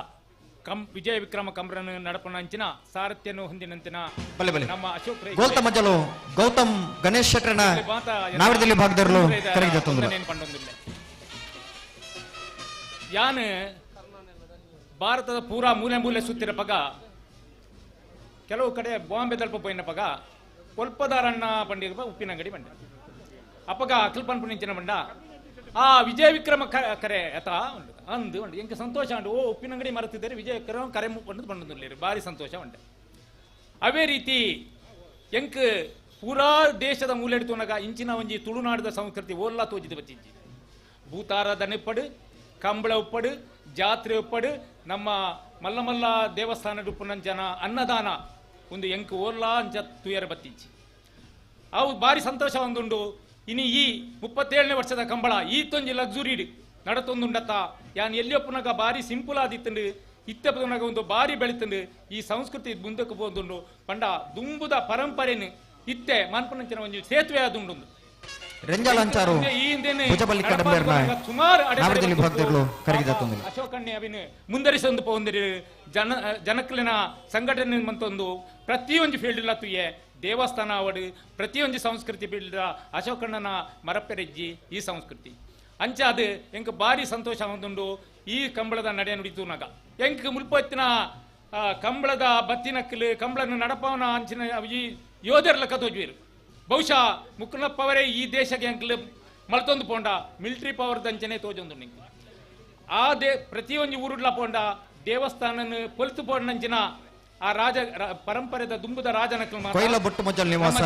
[SPEAKER 11] ವಿಜಯ ವಿಕ್ರಮ ಕಂಬರನ್ನು ನಡಪನ ಅಂಚಿನ ಸಾರಥ್ಯನ್ನು ಹೊಂದಿನಂತಿನ ನಮ್ಮ ಅಶೋಕ್ ರೈ
[SPEAKER 5] ಗೌತಮ್ ಅಜ್ಜಲು ಗೌತಮ್ ಗಣೇಶ್ ಶೆಟ್ಟರನ ನಾವಡದಲ್ಲಿ ಭಾಗದಲ್ಲೂ ಕರಗಿದೆ ತೊಂದುಲ್ಲ.
[SPEAKER 11] ಯಾನು ಭಾರತದ ಪೂರಾ ಮೂಲೆ ಮೂಲೆ ಸುತ್ತಿರ ಪಗ ಕೆಲವು ಕಡೆ ಬಾಂಬೆ ತಲುಪ ಪೋಯಿನ ಪಗ ಕೊಲ್ಪದಾರಣ್ಣ ಪಂಡಿರ ಉಪ್ಪಿನಂಗಡಿ ಬಂಡೆ ಅಪಗ ಅಖಿಲ್ ಪನ್ಪುನಿಂಚಿನ ಬಂಡ ಆ ವಿಜಯ ವಿಕ್ರಮ ಕರೆ ಅತ ಉಂಟು ಅಂದು ಉಂಟು ಎಂಕೆ ಸಂತೋಷ ಉಂಟು. ಓ ಉಪ್ಪಿನಂಗಡಿ ಮರೆತಿದ್ದಾರೆ ವಿಜಯ ವಿಕ್ರಮ ಕರೆ ಬಂದು ಬಂದು ಭಾರಿ ಸಂತೋಷ ಉಂಟು. ಅವೇ ರೀತಿ ಎಂಕ್ ಪೂರಾ ದೇಶದ ಮೂಲೆ ತುನಗ ಇಂಚಿನ ಒಂಜಿ ತುಳುನಾಡದ ಸಂಸ್ಕೃತಿ ಓಲ್ಲ ತೋಜಿದ ಬಚ್ಚಿಂಚಿ ಭೂತಾರಾಧನೆ ಉಪ್ಪಡು, ಕಂಬಳ ಉಪ್ಪಡು, ಜಾತ್ರೆ ಉಪ್ಪಡು, ನಮ್ಮ ಮಲ್ಲ ಮಲ್ಲ ದೇವಸ್ಥಾನ ಉಪ್ಪುನಂಚನ ಅನ್ನದಾನ ಒಂದು ಎಂಕ್ ಓಲ್ಲ ಅಂಚ ತುಯರ ಬತ್ತಿಂಚಿ ಅವು ಭಾರಿ ಸಂತೋಷ ಒಂದುಂಡು. ಇನಿ ಈ 37ನೇ ವರ್ಷದ ಕಂಬಳ ಈ ತೊಂಜಿ ಲಕ್ಸುರಿ ನಡತೊಂದುಂಡತ್ತ ಯಾನ್ ಎಲ್ಲಿಯೊಪ್ಪನಾಗ ಭಾರಿ ಸಿಂಪಲ್ ಆದಿತ್ತಂಡು ಇತ್ತಪ್ಪನಾಗ ಒಂದು ಭಾರಿ ಬೆಳಿತಂಡು ಈ ಸಂಸ್ಕೃತಿ ಮುಂದಕ್ಕೆ ಪೋಂದುಂಡು ಪಂಡ ದುಂಬುದ ಪರಂಪರೆನು ಇತ್ತೆ ಮನ್ಪನಂಚಿನ ಒಂಜಿ ಸೇತುವೆ ಆದುಂಡು.
[SPEAKER 5] ರೆಂಜಾಲಂಚಾರು
[SPEAKER 11] ಸುಮಾರು ಅಶೋಕಣ್ಣೆ ಅವಿನ ಮುಂದರಿಸೊಂದು ಪೋಂದಿರಿ ಜನ ಜನಕ್ಲಿನ ಸಂಘಟನೆ ಮಂತೊಂದು ಪ್ರತಿಯೊಂದು ಫೀಲ್ಡ್ ಇಲ್ಲ ತುಯ್ಯೆ ದೇವಸ್ಥಾನ ಅವಡು ಪ್ರತಿಯೊಂದು ಸಂಸ್ಕೃತಿ ಫೀಲ್ಡ್ ಅಶೋಕಣ್ಣನ ಮರಪೆರೆಜ್ಜಿ ಈ ಸಂಸ್ಕೃತಿ ಅಂಚ ಅದು ಎಂಕ್ ಭಾರಿ ಸಂತೋಷ ಒಂದುಂಡು. ಈ ಕಂಬಳದ ನಡೆ ನುಡಿತೂನಾಗ ಎಂಕ್ ಮುಲ್ಪತ್ತಿನ ಕಂಬಳದ ಬತ್ತಿನಕ್ಕಲು ಕಂಬಳನ ನಡಪವನ ಅಂಚಿನ ಈ ಯೋಧರ್ಲ ಕತೋಜ್ವೀರು ಬಹುಶಃ ಮುಕ್ಕನಪ್ಪವರೇ ಈ ದೇಶಕ್ಕೆ ಎಂಕ್ಲು ಮಲ್ತೊಂದು ಪೋಂಡ ಮಿಲಿಟರಿ ಪವರ್ ದಂಚನೆ ತೋಜೊಂದು ನಿಂಗೆ ಆ they ಪ್ರತಿಯೊಂದು ಊರುಡ್ಲ ಪೋಂಡ ದೇವಸ್ಥಾನನ ಪೊಲ್ತು ಪೋಂಡಂಚಿನ ಆ ರಾಜ ಪರಂಪರೆದ ದುಂಬುದ ರಾಜನಕಲ್ ಮಾತ್ರ
[SPEAKER 5] ಕೊಯ್ಲ ಬೊಟ್ಟು ಮೊಜಲ್ ನಿವಾಸ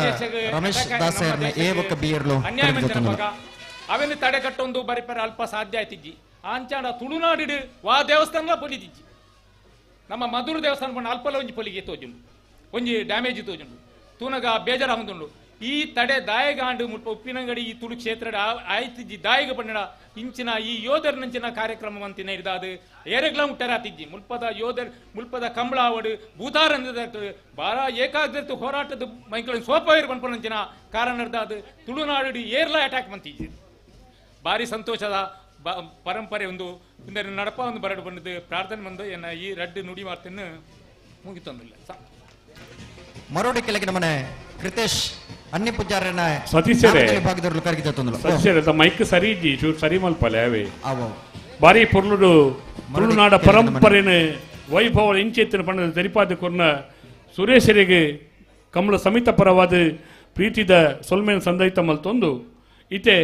[SPEAKER 5] ರಮೇಶ್ ದಾಸೆರ್ನ ಎ ಬೊಕ್ಕ ಬಿಯರ್ಲು
[SPEAKER 11] ಅನ್ಯಾಯ ಮಂಚನ ಅವೆನ್ನು ತಡೆಗಟ್ಟೊಂದು ಬರಿಪರ ಅಲ್ಪ ಸಾಧ್ಯ ಆಯ್ತಿಜ್ಜಿ ಆಂಚಾಡ ತುಳುನಾಡಿಡು ವಾ ದೇವಸ್ಥಾನ ಪೊಲಿದಿಜ್ಜಿ ನಮ್ಮ ಮಧುರ ದೇವಸ್ಥಾನ ಪಂಡ ಅಲ್ಪಲ ಒಂಜಿ ಪೊಲಿಗೆ ತೋಜುಂಡು ಒಂಜಿ ಡ್ಯಾಮೇಜ್ ತೋಜುಂಡು ತೂನಗ ಬೇಜಾರಾಗುಂಡು ಈ ತಡೆ ದಾಯಗಾಂಡು ಮುಲ್ಪ ಉಪ್ಪಿನಂಗಡಿ ಈ ತುಳು ಕ್ಷೇತ್ರ ಆಯ್ತಿಜ್ಜಿ ದಾಯಗ ಪಂಡ ಇಂಚಿನ ಈ ಯೋಧರ್ನಂಚಿನ ಕಾರ್ಯಕ್ರಮ ಅಂತಿನ ಇರ್ದಾದು ಏರೆಗ್ಲ ಮುಟ್ಟರಾತಿಜ್ಜಿ ಮುಲ್ಪದ ಯೋಧರ್ ಮುಲ್ಪದ ಕಂಬಳಾವಡು ಭೂತಾರಂದ ಬಾರ ಏಕಾಗ್ರತೆ ಹೋರಾಟದ ಮೈಕಳ ಸೋಪೈರ್ ಪನ್ಪನಂಚಿನ ಕಾರಣ ಇರ್ದಾದು ತುಳುನಾಡು ಏರ್ಲ ಅಟ್ಯಾಕ್ ಮಂತಿಜ್ಜಿ ಭಾರಿ ಸಂತೋಷದ ಪರಂಪರೆ ಒಂದು ನಡಪ ಒಂದು ಬರಡು ಬಂದದ್ದು ಪ್ರಾರ್ಥನೆ ಬಂದು ಎನ್ನ ಈ ರಡ್ಡು ನುಡಿ ಮಾತನ್ನು ಮುಗಿತಂದಿಲ್ಲ.
[SPEAKER 5] ಮರೋಡಿ ಕೆಳಗಿನ ಮನೆ ಕೃತೇಶ್ ಅನ್ಯ ಪೂಜಾರನ
[SPEAKER 3] ಸತೀಶರೇ
[SPEAKER 5] ಭಾಗದವರು ಕರಗಿದ
[SPEAKER 3] ಸತೀಶರೇ ಮೈಕ್ ಸರಿ ಇಜ್ಜಿ ಚೂರು ಸರಿ ಮಲ್ಪಲೆ ಅವೇ ಬಾರಿ ಪೊರ್ಲುಡು ತುಳುನಾಡ ಪರಂಪರೆನ ವೈಭವ ಇಂಚೆತ್ತಿನ ಪಂಡದ ತೆರಿಪಾದ ಕೊರ್ನ ಸುರೇಶರಿಗೆ ಕಮಲ ಸಮಿತ ಪರವಾದ ಪ್ರೀತಿದ ಸೊಲ್ಮೇನ ಸಂದೈತ ಮಲ್ತೊಂದು ಇತೆ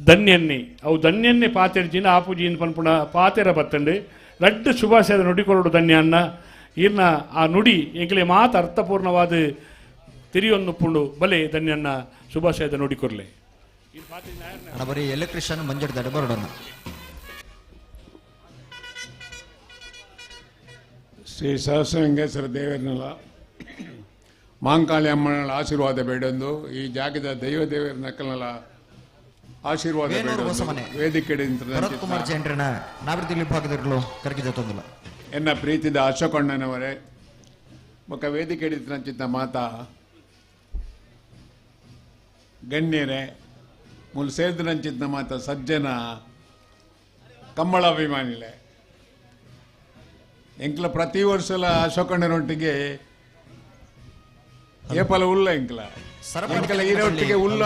[SPEAKER 3] ಧನ್ಯನ್ನಿ ಅವು ಧನ್ಯನ್ನೇ ಪಾತೆರ್ಜಿನ ಆಪುಜಿನ ಪನ್ಪುಣ ಪಾತೆರ ಬತ್ತಂಡು ರಡ್ಡು ಶುಭಾಶಯದ ನುಡಿಕೊರಡು ಧನ್ಯನ್ನ ಇರ್ನ ಆ ನುಡಿ ಎಂಕಲೆ ಮಾತು ಅರ್ಥಪೂರ್ಣವಾದ ತಿರಿಯೊಂದು ಪುಂಡು ಬಲೆ ಧನ್ಯನ್ನ ಶುಭಾಶಯದ ನುಡಿಕೊರ್ಲೆ.
[SPEAKER 5] ಬರೀ ಎಲೆಕ್ಟ್ರಿಷಿಯನ್ ಮಂಜುಡ್ದಾಡೆ ಬರೋಣ.
[SPEAKER 12] ಶ್ರೀ ಸಹಸ್ರಲಿಂಗೇಶ್ವರ ದೇವರನ್ನೆಲ್ಲ ಮಾಂಕಾಳಿ ಅಮ್ಮನ ಆಶೀರ್ವಾದ ಬೇಡೊಂದು ಈ ಜಾಗದ ದೈವ ದೇವರ ನಕಲ್ನೆಲ್ಲ ಆಶೀರ್ವಾದ ವೇದಿಕೆ
[SPEAKER 5] ಭರತ್ ಕುಮಾರ್ ಜೈನ್ರನ್ನ ನಾವಿರ್ತಿ ವಿಭಾಗದವರು ಕರಗಿದ ತೊಂದಿಲ್ಲ.
[SPEAKER 12] ಎನ್ನ ಪ್ರೀತಿದ ಅಶೋಕಣ್ಣನವರೇ ಬೊಕ್ಕ ವೇದಿಕೆ ಹಿಡಿತ ಮಾತಾ ಗಣ್ಯರೇ ಮುಲ್ ಸೇರಿದಂಚಿದ್ನ ಮಾತ ಸಜ್ಜನ ಕಂಬಳಾಭಿಮಾನಿಲೆ ಎಂಕ್ಲ ಪ್ರತಿ ವರ್ಷಲ ಅಶೋಕಣ್ಣನೊಟ್ಟಿಗೆ ಏಪಲ ಉಲ್ಲ ಎಂಕ್ಲ ಎಂಕಲ ಈರೊಟ್ಟಿಗೆ ಉಲ್ಲ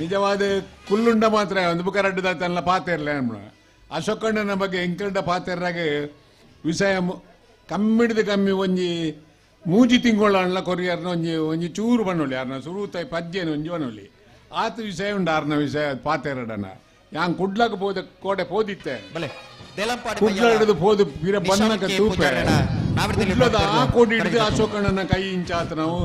[SPEAKER 12] ನಿಜವಾದ ಕುಲ್ಲುಂಡ ಮಾತ್ರ ಒಂದು ಬುಕ್ಕ ತನ್ನ ಪಾತೆರ್ಲೆ ಅಶೋಕಣ್ಣನ ಬಗ್ಗೆ ಎಂಕಲ್ಡ ಪಾತೆರ್ರಾಗ ವಿಷಯ ಕಮ್ಮಿಡ್ದು ಕಮ್ಮಿ ಒಂಜಿ ಮೂಜಿ ತಿಂಗಳ ಕೊರಿಯರ್ನ ಒಂಜಿ ಒಂಜಿ ಚೂರು ಬಣ್ಣೊಲಿ ಆರ್ನ ಸುರೂತ ಪಜ್ಜೆನ ಒಂಜಿ ಬಣ್ಣೊಲಿ ಆತ ವಿಷಯ ಉಂಡು ಆರ್ನ ವಿಷಯ ಪಾತೆರಡನ ಯಾನ್ ಕುಡ್ಲಕ ಪೋದ ಕೋಟೆ ಪೋದಿತ್ತೆ ಕುಡ್ಲ ಪೋದು ಪಿರ ಬನ್ನಕ ತೂಪೆ ಕುಡ್ಲದ ಆ ಕೋಟಿ ಹಿಡಿದು ಅಶೋಕಣ್ಣನ ಕೈ ಇಂಚಾತ ನಾವು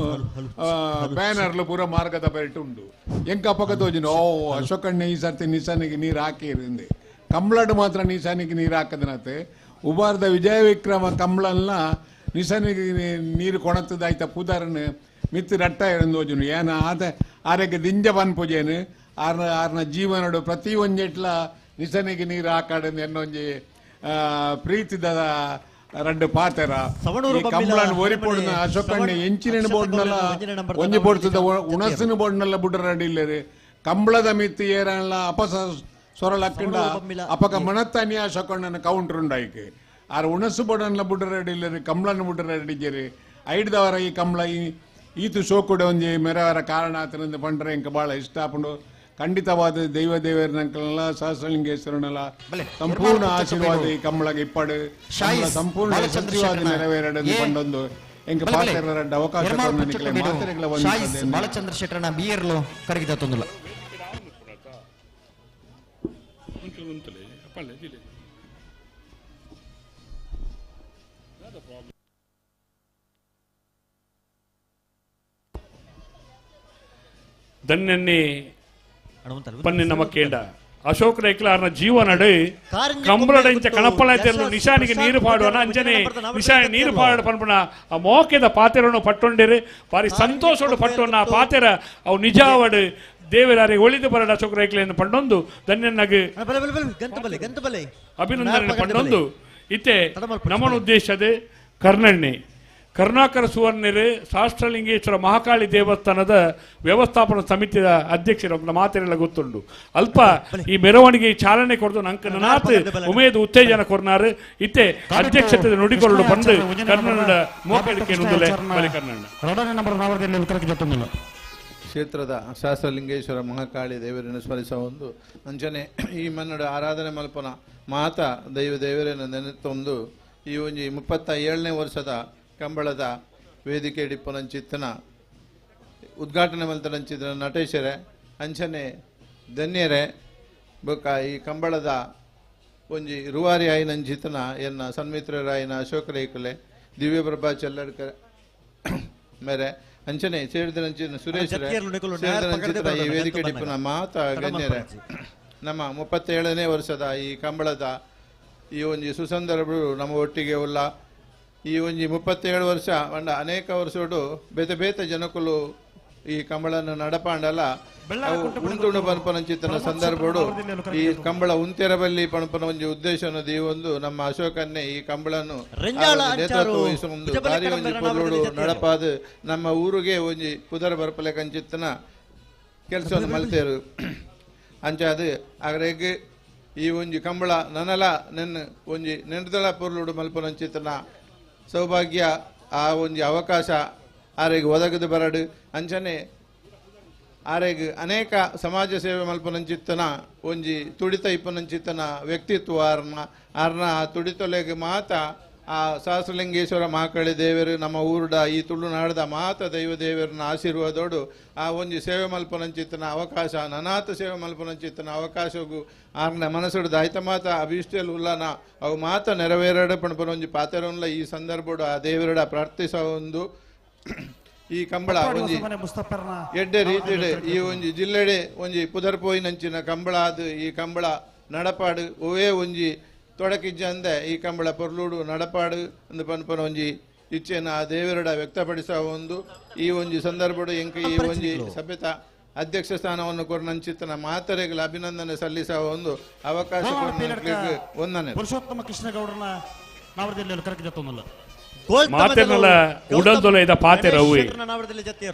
[SPEAKER 12] ಬ್ಯಾನರ್ಲು ಪೂರ ಮಾರ್ಗದ ಬೆರಟು ಉಂಡು ಎಂಕ ಪಕ್ಕ ತೋಜಿನ ಓ ಅಶೋಕಣ್ಣ ಈ ಸರ್ತಿ ನಿಶಾನಿಗೆ ನೀರು ಹಾಕಿರಿಂದೆ ಕಂಬಳಡು ಮಾತ್ರ ನಿಶಾನಿಗೆ ನೀರು ಹಾಕದನತೆ ಉಬಾರದ ವಿಜಯ ವಿಕ್ರಮ ಕಂಬಳನ್ನ ನಿಶಾನಿಗೆ ನೀರು ಕೊಣತದಾಯ್ತ ಪೂದಾರನ ಮಿತ್ತು ರಟ್ಟ ಇರಂದೋಜುನು ಏನ ಆತ ಆರೋಗ್ಯ ದಿಂಜ ಪನ್ಪುಜೇನು ಆರ್ನ ಆರ್ನ ಜೀವನಡು ಪ್ರತಿ ಒಂಜೆಟ್ಲ ನಿಶನಿಗೆ ನೀರು ಹಾಕಾಡಂದು ಎನ್ನೊಂಜಿ ಪ್ರೀತಿದ ರಡ್ಡು ಪಾತೆರ ಕಂಬಳನ್ ಒರಿಪೋಡ್ನ ಅಶೋಕಣ್ಣ ಎಂಚಿನ ಬೋರ್ಡ್ನಲ್ಲ ಒಂಜಿ ಬೋಡ್ತದ ಉಣಸಿನ ಬೋರ್ಡ್ನಲ್ಲ ಬುಡ್ರ ಇಲ್ಲರಿ ಕಂಬಳದ ಮಿತ್ತು ಏರಲ್ಲ ಅಪಸ ಸೊರಳಕ್ಕಂಡ ಅಪಕ ಮಣತ್ತಾನಿ ಅಶೋಕಣ್ಣನ ಕೌಂಟ್ರ್ ಉಂಡಾಯ್ಕೆ ಆರ್ ಉಣಸು ಬೋರ್ಡನ್ಲ ಬುಡ್ರ ಇಲ್ಲರಿ ಕಂಬಳನ ಬುಡ್ರ ಇಜ್ಜರಿ ಐಡ್ದವರ ಈ ಕಂಬಳ ಈತು ಶೋಕುಡ ಒಂಜಿ ಮೆರವರ ಕಾರಣ ಆತನಂದು ಪಂಡ್ರೆ ಎಂಕ ಭಾಳ ಇಷ್ಟ ಆಪುಂಡು. ಖಂಡಿತವಾದ ದೈವ ದೇವರನಂಕಲ್ನೆಲ್ಲ ಸಹಸ್ರಲಿಂಗೇಶ್ವರನೆಲ್ಲ ಸಂಪೂರ್ಣ ಆಶೀರ್ವಾದ ಈ ಕಂಬಳಗೆ ಇಪ್ಪಡು ಸಂಪೂರ್ಣ ಯಶಸ್ವಿಯಾದ ನೆರವೇರಡನ್ನು ಪಂಡೊಂದು ಎಂಕ ಪಾತೆರ ಅವಕಾಶ
[SPEAKER 5] ಬಾಲಚಂದ್ರ ಶೆಟ್ಟರನ ಬಿಯರ್ಲು ಕರಗಿದ ತೊಂದಿಲ್ಲ.
[SPEAKER 3] ಧನ್ಯನ್ನೇ ಪನ್ನಿ ನಮ್ಮ ಕೇಂಡ ಅಶೋಕ್ ರೈಕ್ಲ ಆರ್ನ ಜೀವನಡು ಕಂಬಳಡ ಇಂಚ ಕಣಪ್ಪಳ ನಿಶಾನಿಗೆ ನೀರು ಪಾಡುವನ ಅಂಜನೆ ನಿಶಾನಿ ನೀರು ಪಾಡ ಪನ್ಪುಣ ಆ ಮೋಕೆದ ಪಾತೆರನ್ನು ಪಟ್ಟೊಂಡಿರು ಬಾರಿ ಸಂತೋಷೋಡು ಪಟ್ಟೊನ್ನ ಆ ಪಾತೆರ ಅವು ನಿಜಾವಡು ದೇವರಾರಿ ಒಳಿದು ಬರಡ ಅಶೋಕ್ ರೈಕ್ಲೆಯನ್ನು ಪಂಡೊಂದು ಧನ್ಯನ್ನಾಗಿ ಅಭಿನಂದನೆ ಪಂಡೊಂದು ಇತ್ತೆ ನಮ್ಮನ ಉದ್ದೇಶದ ಕರ್ನಣ್ಣೆ ಕರುಣಾಕರ ಸುವರ್ಣರು ಸಹಸ್ರಲಿಂಗೇಶ್ವರ ಮಹಾಕಾಳಿ ದೇವಸ್ಥಾನದ ವ್ಯವಸ್ಥಾಪನಾ ಸಮಿತಿಯ ಅಧ್ಯಕ್ಷರು ಮಾತೆಲ್ಲ ಗೊತ್ತುಂಡು. ಅಲ್ಪ ಈ ಮೆರವಣಿಗೆ ಚಾಲನೆ ಕೊಡದು ನಂಕ ನಾತ್ ಉಮೇದು ಉತ್ತೇಜನ ಕೊರ್ನಾರು ಇತ್ತೆ ಅಧ್ಯಕ್ಷತೆ ನುಡಿಕೊಳ್ಳು ಬಂದು ಕರ್ನಾಡ ಮೋಕಡಿಕೆ ಬಲಿ ಕರ್ನಾಡ
[SPEAKER 13] ಕ್ಷೇತ್ರದ ಸಹಸ್ರಲಿಂಗೇಶ್ವರ ಮಹಾಕಾಳಿ ದೇವರನ್ನು ಸ್ಮರಿಸುವ ಒಂದು ಅಂಚನೆ ಈ ಮನ್ನಡ ಆರಾಧನೆ ಮಲ್ಪನ ಮಾತಾ ದೈವ ದೇವರನ್ನು ನೆನೆತೊಂದು ಈ ಒಂಜಿ 37ನೇ ವರ್ಷದ ಕಂಬಳದ ವೇದಿಕೆ ಡಿಪ್ಪನಂಚಿತ್ತನ ಉದ್ಘಾಟನೆ ಮಲ್ತನಂಚಿದ ನಟೇಶರೆ ಅಂಚನೆ ಧನ್ಯರೆ ಬೊಕ್ಕ ಈ ಕಂಬಳದ ಒಂಜಿ ರೂವಾರಿ ಆಯಿನಂಚಿತನ ಎನ್ನ ಸನ್ಮಿತ್ರರಾಯಿನ ಅಶೋಕ ರೇಕುಲೆ ದಿವ್ಯಪ್ರಭಾ ಚೆಲ್ಲಡ್ಕರ್ ಮೇರೆ ಅಂಚನೆ ಸೇರಿದನಂಚಿನ ಸುರೇಶ್ ಸೇರಿದನಂಚಿತನ ಈ ವೇದಿಕೆ ಡಿಪ್ಪುನ ಮಾತ ಗಣ್ಯರೆ ನಮ್ಮ 37ನೇ ವರ್ಷದ ಈ ಕಂಬಳದ ಈ ಒಂಜಿ ಸುಸಂದರ್ಭ ನಮ್ಮ ಒಟ್ಟಿಗೆ ಉಲ್ಲ ಈ ಒಂಜಿ 37 ವರ್ಷ ಪಂಡ ಅನೇಕ ವರ್ಷಡು ಬೇತೆ ಬೇತೆ ಜನಕುಲು ಈ ಕಂಬಳನ್ನು ನಡಪಾಂಡಲ ಉಂತುಂಡು ಪನ್ಪನಂಚಿತನ ಸಂದರ್ಭಡು ಈ ಕಂಬಳ ಉಂತೆರಬಲ್ಲಿ ಪಣಪನ ಒಂಜಿ ಉದ್ದೇಶವನ್ನು ಒಂದು ನಮ್ಮ ಅಶೋಕನ್ನೇ ಈ ಕಂಬಳನ್ನು ನೇತೃತ್ವ ವಹಿಸಿಕೊಂಡು ಭಾರಿ ಒಂಜಿ ಪೊರ್ಲುಡು ನಡಪಾದು ನಮ್ಮ ಊರಿಗೆ ಒಂಜಿ ಪುದರ ಬರ್ಪಲೆ ಕಂಚಿತ್ತನ ಕೆಲಸವನ್ನು ಮಲ್ತೇರು ಅಂಚಾದು ಅಗ್ರೆಗ್ ಈ ಒಂಜಿ ಕಂಬಳ ನನಲ ನೆನ್ ಒಂಜಿ ನೆಂಟದಳ ಪೊರ್ಲುಡು ಮಲ್ಪನಂಚಿತನ ಸೌಭಾಗ್ಯ ಆ ಒಂಜಿ ಅವಕಾಶ ಆರೆಗ್ ಒದಗದು ಬರಡು ಅಂಚನೆ ಆರೆಗ್ ಅನೇಕ ಸಮಾಜ ಸೇವೆ ಮಲ್ಪನಂಚಿತ್ತನ ಒಂಜಿ ತುಡಿತ ಇಪ್ಪನಂಚಿತ್ತನ ವ್ಯಕ್ತಿತ್ವ ಆರ್ನ ಆರ್ನ ಆ ತುಡಿತೊಲೆಗ್ ಮಾತ ಆ ಸಹಸ್ರಲಿಂಗೇಶ್ವರ ಮಹಾಕಾಳಿ ದೇವರು ನಮ್ಮ ಊರುಡ ಈ ತುಳುನಾಡದ ಮಾತ ದೈವ ದೇವರನ್ನ ಆಶೀರ್ವಾದೋಡು ಆ ಒಂಜಿ ಸೇವೆ ಮಲ್ಪನಂಚಿತ್ತನ ಅವಕಾಶ ನನಾತ ಸೇವೆ ಮಲ್ಪನಂಚಿತ್ತನ ಅವಕಾಶಗೂ ಆರ್ನ ಮನಸ್ಸುಡು ದಾಯ್ತ ಮಾತ ಅಭೀಷ್ಟೆಲ್ ಉಲ್ಲನ ಅವು ಮಾತ ನೆರವೇರಡ ಪಣಪನ ಒಂಜಿ ಪಾತೆರೊನ್ಲ ಈ ಸಂದರ್ಭಡು ಆ ದೇವರಡ ಪ್ರಾರ್ಥಿಸ ಒಂದು ಈ ಕಂಬಳ ಒಂಜಿ ಎಡ್ಡೆ ರೀತಿಡೆ ಈ ಒಂಜಿ ಜಿಲ್ಲೆಡೆ ಒಂಜಿ ಪುದರ್ಪೋಯಿನಂಚಿನ ಕಂಬಳ ಅದು ಈ ಕಂಬಳ ನಡಪಾಡು ಒವೇ ಒಂಜಿ ತೊಡಕಿಜ್ಜಂದೆ ಈ ಕಂಬಳ ಪೊರ್ಲೂಡು ನಡಪಾಡು ಅಂದು ಪನ್ಪನ ಒಂಜಿ ಇಚ್ಛೆನ ಆ ದೇವರಡ ವ್ಯಕ್ತಪಡಿಸ ಒಂದು ಈ ಒಂಜಿ ಸಂದರ್ಭಡು ಎಂಕ ಈ ಒಂಜಿ ಸಭ್ಯತ ಅಧ್ಯಕ್ಷ ಸ್ಥಾನವನ್ನು ಕೊರನಂಚಿತನ ಮಾತರೆಗಳ ಅಭಿನಂದನೆ ಸಲ್ಲಿಸ ಒಂದು ಅವಕಾಶ ವಂದನೆ.
[SPEAKER 1] ಪುರುಷೋತ್ತಮ ಕೃಷ್ಣಗೌಡರನ್ನ ನಾವರದಲ್ಲಿ ಕರಕ
[SPEAKER 3] ಮಾತೆನಲ್ಲ ಉಡಲ್ದೊಲೆ ಇದ ಪಾತೆರವ್ವೆ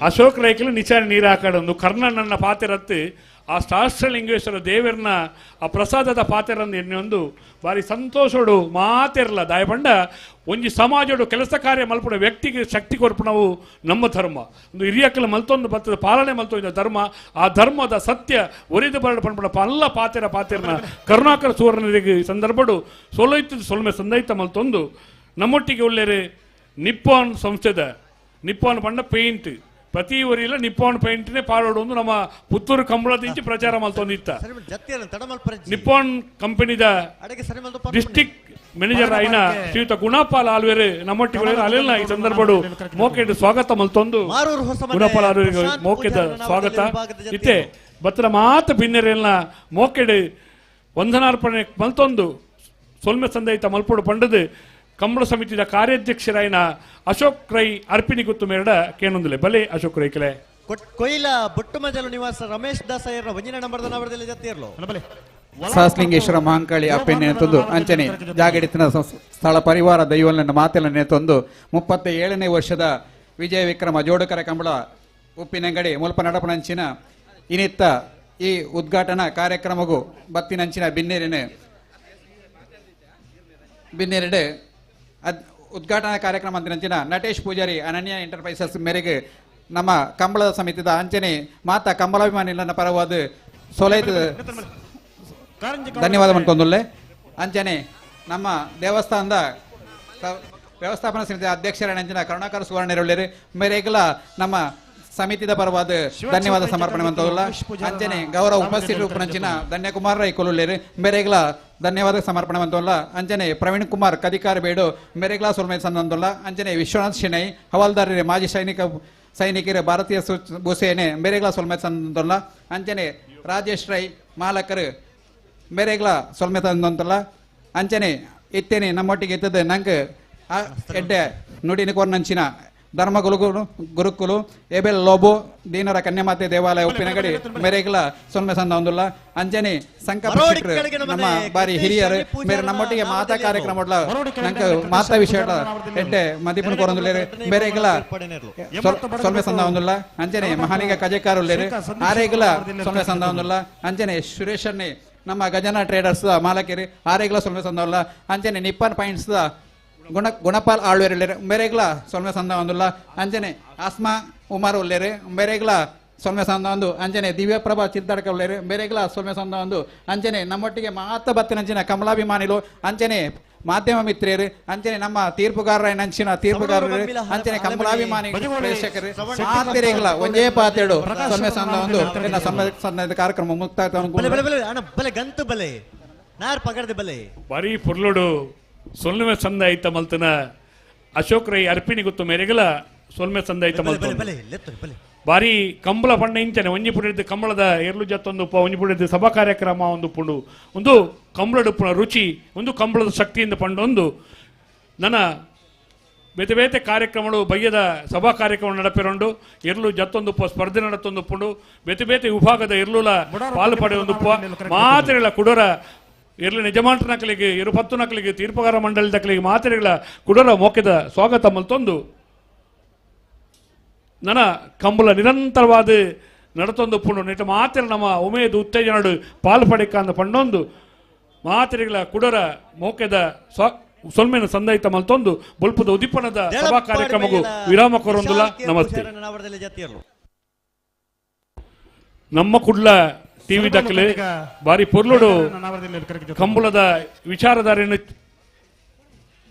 [SPEAKER 3] ಅಶೋಕ್ ರೈಕಲು ನಿಚಾರ ನೀರು ಹಾಕಾಡೊಂದು ಕರ್ಣನನ್ನ ಪಾತೆರತ್ತು ಆ ಸಹಸ್ರಲಿಂಗೇಶ್ವರ ದೇವರನ್ನ ಆ ಪ್ರಸಾದದ ಪಾತೆರಂದು ಎಣ್ಣೆಯೊಂದು ಭಾರಿ ಸಂತೋಷೋಡು ಮಾತೆರಲ್ಲ ದಾಯಪಂಡ ಒಂಜಿ ಸಮಾಜೋಡು ಕೆಲಸ ಕಾರ್ಯ ಮಲ್ಪಡ ವ್ಯಕ್ತಿಗೆ ಶಕ್ತಿ ಕೊರ್ಪಣವು ನಮ್ಮ ಧರ್ಮ ಒಂದು ಹಿರಿಯಕ್ಕಲ ಮಲ್ತೊಂದು ಬರ್ತದ ಪಾಲನೆ ಮಲ್ತೊಂದು ಧರ್ಮ ಆ ಧರ್ಮದ ಸತ್ಯ ಒರಿದು ಬರಡ ಪಂಪಡ ಪಲ್ಲ ಪಾತೆರ ಪಾತೆರನ ಕರುಣಾಕರ ಸುವರ್ಣರಿಗೆ ಸಂದರ್ಭಡು ಸೊಲೈತದ ಸೊಲ್ಮೆ ಸಂದೈತ ಮಲ್ತೊಂದು ನಮ್ಮೊಟ್ಟಿಗೆ ಒಳ್ಳೆಯರು ನಿಪ್ಪಾನ್ ಸಂಸ್ಥೆದ ನಿಪ್ಪಾನ್ ಪಂಡ ಪೇಂಟ್ ಪ್ರತಿ ಊರಿಲ್ಲ ನಿಪ್ಪಾನ್ ಪೇಂಟ್ನೇ ಪಾಡೋಡು ಒಂದು ನಮ್ಮ ಪುತ್ತೂರು ಕಂಬಳದಿಂಚಿ ಪ್ರಚಾರ ಮಲ್ತೊಂದಿತ್ತ ನಿಪ್ಪಾನ್ ಕಂಪನಿದ ಡಿಸ್ಟಿಕ್ ಮ್ಯಾನೇಜರ್ ಆಯ್ನ ಶ್ರೀಯುತ ಗುಣಪಾಲ್ ಆಲ್ವೇರು ನಮ್ಮೊಟ್ಟಿಗೆ ಅಲ್ಲೆಲ್ಲ ಈ ಸಂದರ್ಭಡು ಮೋಕೆಡ್ ಸ್ವಾಗತ ಮಲ್ತೊಂದು ಗುಣಪಾಲ್ ಆಲ್ವೇರಿಗೆ ಮೋಕೆದ ಸ್ವಾಗತ ಇತ್ತೆ ಬತ್ತರ ಮಾತು ಬಿನ್ನೆರೆಲ್ಲ ಮೋಕೆಡ್ ವಂದನಾರ್ಪಣೆ ಮಲ್ತೊಂದು ಸೊಲ್ಮೆ ಸಂದೈತ ಮಲ್ಪೊಡು ಪಂಡದು ಕಂಬಳ ಸಮಿತಿಯ ಕಾರ್ಯಾಧ್ಯಕ್ಷರಾಯನ ಅಶೋಕ್ ರೈ ಅರ್ಪಿಣಿ ಗುತ್ತು ಮೇರಡ ಕೇನೊಂದುಲೆ ಬಲೆ ಅಶೋಕ್ ರೈ ಕೆಲೆ
[SPEAKER 1] ಕೊಯ್ಲ ಬೊಟ್ಟುಮಜಲು ನಿವಾಸ ರಮೇಶ್ ದಾಸಯ್ಯರ ಒಂಜಿನ ನಂಬರ್ದ ನವರದಲ್ಲಿ ಜತ್ತಿರ್ಲೋ
[SPEAKER 14] ಸಹಸ್ಲಿಂಗೇಶ್ವರ ಮಹಾಂಕಾಳಿ ಅಪ್ಪೆನೆ ತಂದು ಅಂಚನೆ ಜಾಗಡಿತನ ಸ್ಥಳ ಪರಿವಾರ ದೈವಲನ್ನ ಮಾತೆಲ್ಲ ನೇತೊಂದು 37ನೇ ವರ್ಷದ ವಿಜಯ ವಿಕ್ರಮ ಜೋಡುಕರ ಕಂಬಳ ಉಪ್ಪಿನಂಗಡಿ ಮುಲ್ಪ ನಡಪನಂಚಿನ ಇನಿತ್ತ ಈ ಉದ್ಘಾಟನಾ ಕಾರ್ಯಕ್ರಮಗೂ ಬತ್ತಿನಂಚಿನ ಬಿನ್ನೇರಿನ ಬಿನ್ನೇರಿಡೆ ಉದ್ಘಾಟನಾ ಕಾರ್ಯಕ್ರಮ ಅಂತಿನಂಚಿನ ನಟೇಶ್ ಪೂಜಾರಿ ಅನನ್ಯ ಎಂಟರ್ಪ್ರೈಸಸ್ ಮೇರೆಗೆ ನಮ್ಮ ಕಂಬಳದ ಸಮಿತಿದ ಅಂಚನೆ ಮಾತಾ ಕಂಬಳಾಭಿಮಾನಿಗಳನ್ನ ಪರವಾದ ಸೊಲೈತ ಧನ್ಯವಾದ ಮಾಡ್ಕೊಂಡುಲ್ಲೆ. ಅಂಚನೆ ನಮ್ಮ ದೇವಸ್ಥಾನದ ವ್ಯವಸ್ಥಾಪನಾ ಸಮಿತಿಯ ಅಧ್ಯಕ್ಷರ ಅಂಚಿನ ಕರುಣಾಕರ ಸುವರ್ಣರುಳ್ಳೇರು ಮೇರೆಗೆಲ್ಲ ನಮ್ಮ ಸಮಿತಿದ ಪರವಾದ ಧನ್ಯವಾದ ಸಮರ್ಪಣೆ ಮಂತವಲ್ಲ. ಅಂಚನೆ ಗೌರವ ಉಪಸ್ಥಿತರು ಉಪನಂಚಿನ ಧನ್ಯಕುಮಾರ್ ರೈ ಕೊಲುಳ್ಳೇರು ಮೇರೆಗ್ಲ ಧನ್ಯವಾದ ಸಮರ್ಪಣೆ ಮಂತವಲ್ಲ. ಅಂಚನೆ ಪ್ರವೀಣ್ ಕುಮಾರ್ ಕದಿಕಾರ್ ಬೇಡು ಮೇರೆಗ್ಲ ಸೊಲ್ಮೆ ಸಂದಂತಲ್ಲ. ಅಂಚನೆ ವಿಶ್ವನಾಥ್ ಶೆಣೈ ಹವಾಲ್ದಾರರು ಮಾಜಿ ಸೈನಿಕರು ಭಾರತೀಯ ಭೂಸೇನೆ ಮೇರೆಗ್ಲ ಸೊಲ್ಮೆ ಸಂದಂತಲ್ಲ. ಅಂಚನೆ ರಾಜೇಶ್ ರೈ ಮಾಲಕರು ಮೇರೆಗ್ಲ ಸೊಲ್ಮೆ ತಂದಂತಲ್ಲ. ಅಂಚನೆ ಇತ್ತೇನೆ ನಮ್ಮೊಟ್ಟಿಗೆ ಇದ್ದದ್ದು ನಂಗೆ ಎಡ್ಡೆ ನುಡಿನ ಕೊರ್ನಂಚಿನ ಧರ್ಮ ಗುರುಗುರು ಗುರುಕುಲು ಎಬೆಲ್ ಲೋಬೋ ದೀನರ ಕನ್ಯಾಮಾತೆ ದೇವಾಲಯ ಉಪ್ಪಿನಗಡಿ ಮೇರೆಗ್ಲ ಸೊನ್ಮೆ ಸಂದ ಒಂದುಲ್ಲ. ಅಂಜನೆ ಸಂಕಲ್ಪ ನಮ್ಮ ಬಾರಿ ಹಿರಿಯರು ಮೇರೆ ನಮ್ಮೊಟ್ಟಿಗೆ ಮಾತಾ ಕಾರ್ಯಕ್ರಮ ನಂಗೆ ಮಾತಾ ವಿಷಯ ಎಡ್ಡೆ ಮದಿಪುನ ಕೊರೊಂದುಲ್ಲೇರು ಮೇರೆಗ್ಲ ಸೊಲ್ಮೆ ಸಂದ ಒಂದುಲ್ಲ. ಅಂಜನೆ ಮಹಾಲಿಂಗ ಕಜೆಕಾರುಲ್ಲೇರು ಆರೇಗ್ಲ ಸೊನ್ಮೆ ಸಂದ ಒಂದುಲ್ಲ. ಅಂಜನೆ ಸುರೇಶನ್ನೇ ನಮ್ಮ ಗಜನ ಟ್ರೇಡರ್ಸ್ ಮಾಲಕರು ಆರೇಗ್ಲ ಸೊಲ್ಮೆ ಸಂದ ಒಂದುಲ್ಲ. ಅಂಜನೆ ನಿಪ್ಪನ್ ಪಾಯಿಂಟ್ಸ್ ಗುಣಪಾಲ್ ಆಳ್ವೇರು ಮೇರೆಗ್ಲ ಸೊಲ್ಮೆ ಸಂದ ಒಂದುಲ್ಲ. ಅಂಜನೆ ಆಸ್ಮಾ ಉಮಾರ್ ಉಲ್ಲೇರು ಮೇರೆಗ್ಲ ಸೊಲ್ಮೆ ಸಂದ ಒಂದು. ಅಂಜನೆ ದಿವ್ಯಪ್ರಭಾ ಚಿಂತಾಡಕ ಉಲ್ಲೇರು ಮೇರೆಗ್ಲ ಸೊಲ್ಮೆ ಸಂದ ಒಂದು. ಅಂಜನೆ ನಮ್ಮೊಟ್ಟಿಗೆ ಮಾತ ಬತ್ತಿನಂಚಿನ ಕಮಲಾಭಿಮಾನಿಲು ಅಂಜನೆ ಮಾಧ್ಯಮ ಮಿತ್ರರು ಅಂಚನೆ ನಮ್ಮ ತೀರ್ಪುಗಾರರ ನಂಚಿನ ತೀರ್ಪುಗಾರರು ಅಂಚನೆ ಕಂಬಳಾಭಿಮಾನಿ ಪ್ರೇಕ್ಷಕರು ಮಾತೆರೆಗ್ಲ ಒಂಜೇ ಪಾತೆಡು ಸೊನ್ನೆ ಸಂದ ಒಂದು ಎನ್ನ ಸಮ್ಮೇಳನ ಕಾರ್ಯಕ್ರಮ ಮುಕ್ತಾಯ.
[SPEAKER 1] ಬಲೆ ಬಲೆ ಬಲೆ ಅಣ್ಣ ಬಲೆ ಗಂತು ಬಲೆ ನಾರ್ ಪಗಡ್ದೆ ಬಲೆ.
[SPEAKER 3] ಬಾರಿ ಪೊರ್ಲುಡು ಸೊಲ್ಮೆ ಸಂದ ಐತ ಮಲ್ತನ ಅಶೋಕ್ ರೈ ಅರ್ಪಿಣಿ ಗೊತ್ತು ಮೇರೆಗಲ ಸೊಲ್ಮೆ ಸಂದ ಐತ ಮಲ್ತನ
[SPEAKER 1] ಬಲೆ ಲೆತ್ತು ಬಲೆ.
[SPEAKER 3] ಬಾರಿ ಕಂಬಳ ಪಂಡ ಇಂಚನೆ ಒಂಜಿ ಪುಡಿದ ಕಂಬಳದ ಎರ್ಲು ಜತ್ತೊಂದು ಒಂಜಿ ಪುಡಿದ ಸಭಾ ಕಾರ್ಯಕ್ರಮ ಒಂದು ಪುಂಡು ಒಂದು ಕಂಬಳಡುಪ್ಪುನ ರುಚಿ ಒಂದು ಕಂಬಳದ ಶಕ್ತಿಯಿಂದ ಪಂಡೊಂದು ನನ್ನ ಬೇತೆ ಬೇತೆ ಕಾರ್ಯಕ್ರಮಗಳು ಬಯ್ಯದ ಸಭಾ ಕಾರ್ಯಕ್ರಮ ನಡಪಿರೋಂಡು ಎರ್ಲು ಜತ್ತೊಂದು ಸ್ಪರ್ಧೆ ನಡತೊಂದು ಪುಂಡು ಬೇತೆ ಬೇತೆ ವಿಭಾಗದ ಎರ್ಲುಲ ಪಾಲು ಪಡೆಯೊಂದು ಮಾತ್ರೆಗಳ ಕುಡೋರ ಎರ್ಲು ನಿಜಮಾಂಟ್ರ ನಕಲಿಗೆ ಇರು ಪತ್ತು ನಕಲಿಗೆ ತೀರ್ಪುಗಾರ ಮಂಡಳಿ ದಕಲಿಗೆ ಮಾತ್ರೆಗಳ ಕುಡೋರ ಮೋಕೆದ ಸ್ವಾಗತ ಮಲ್ತೊಂದು ನನ್ನ ಕಂಬಳ ನಿರಂತರವಾದ ನಡತೊಂದು ಪುಂಡು ನೆಟ ಮಾತ್ರ ನಮ್ಮ ಉಮೇದು ಉತ್ತೇಜನಡು ಪಾಲು ಪಡೆಕ ಅಂದ ಪಂಡೊಂದು ಮಾತ್ರೆಗಳ ಕುಡರ ಮೋಕೆದ ಸೊಲ್ಮೆನ ಸಂದೈತ ಮಲ್ತೊಂದು ಬೊಲ್ಪದ ಉದ್ದೀಪನದ ಸಭಾ ಕಾರ್ಯಕ್ರಮಕ್ಕೂ ವಿರಾಮ ಕೊರೊಂದುಲ್ಲ. ನಮಸ್ತೆ. ನಮ್ಮ ಕುಡ್ಲ ಟಿವಿ ದಾಖಲೆ ಬಾರಿ ಪೊರ್ಲುಡು ಕಂಬಳದ ವಿಚಾರಧಾರೆಯನ್ನು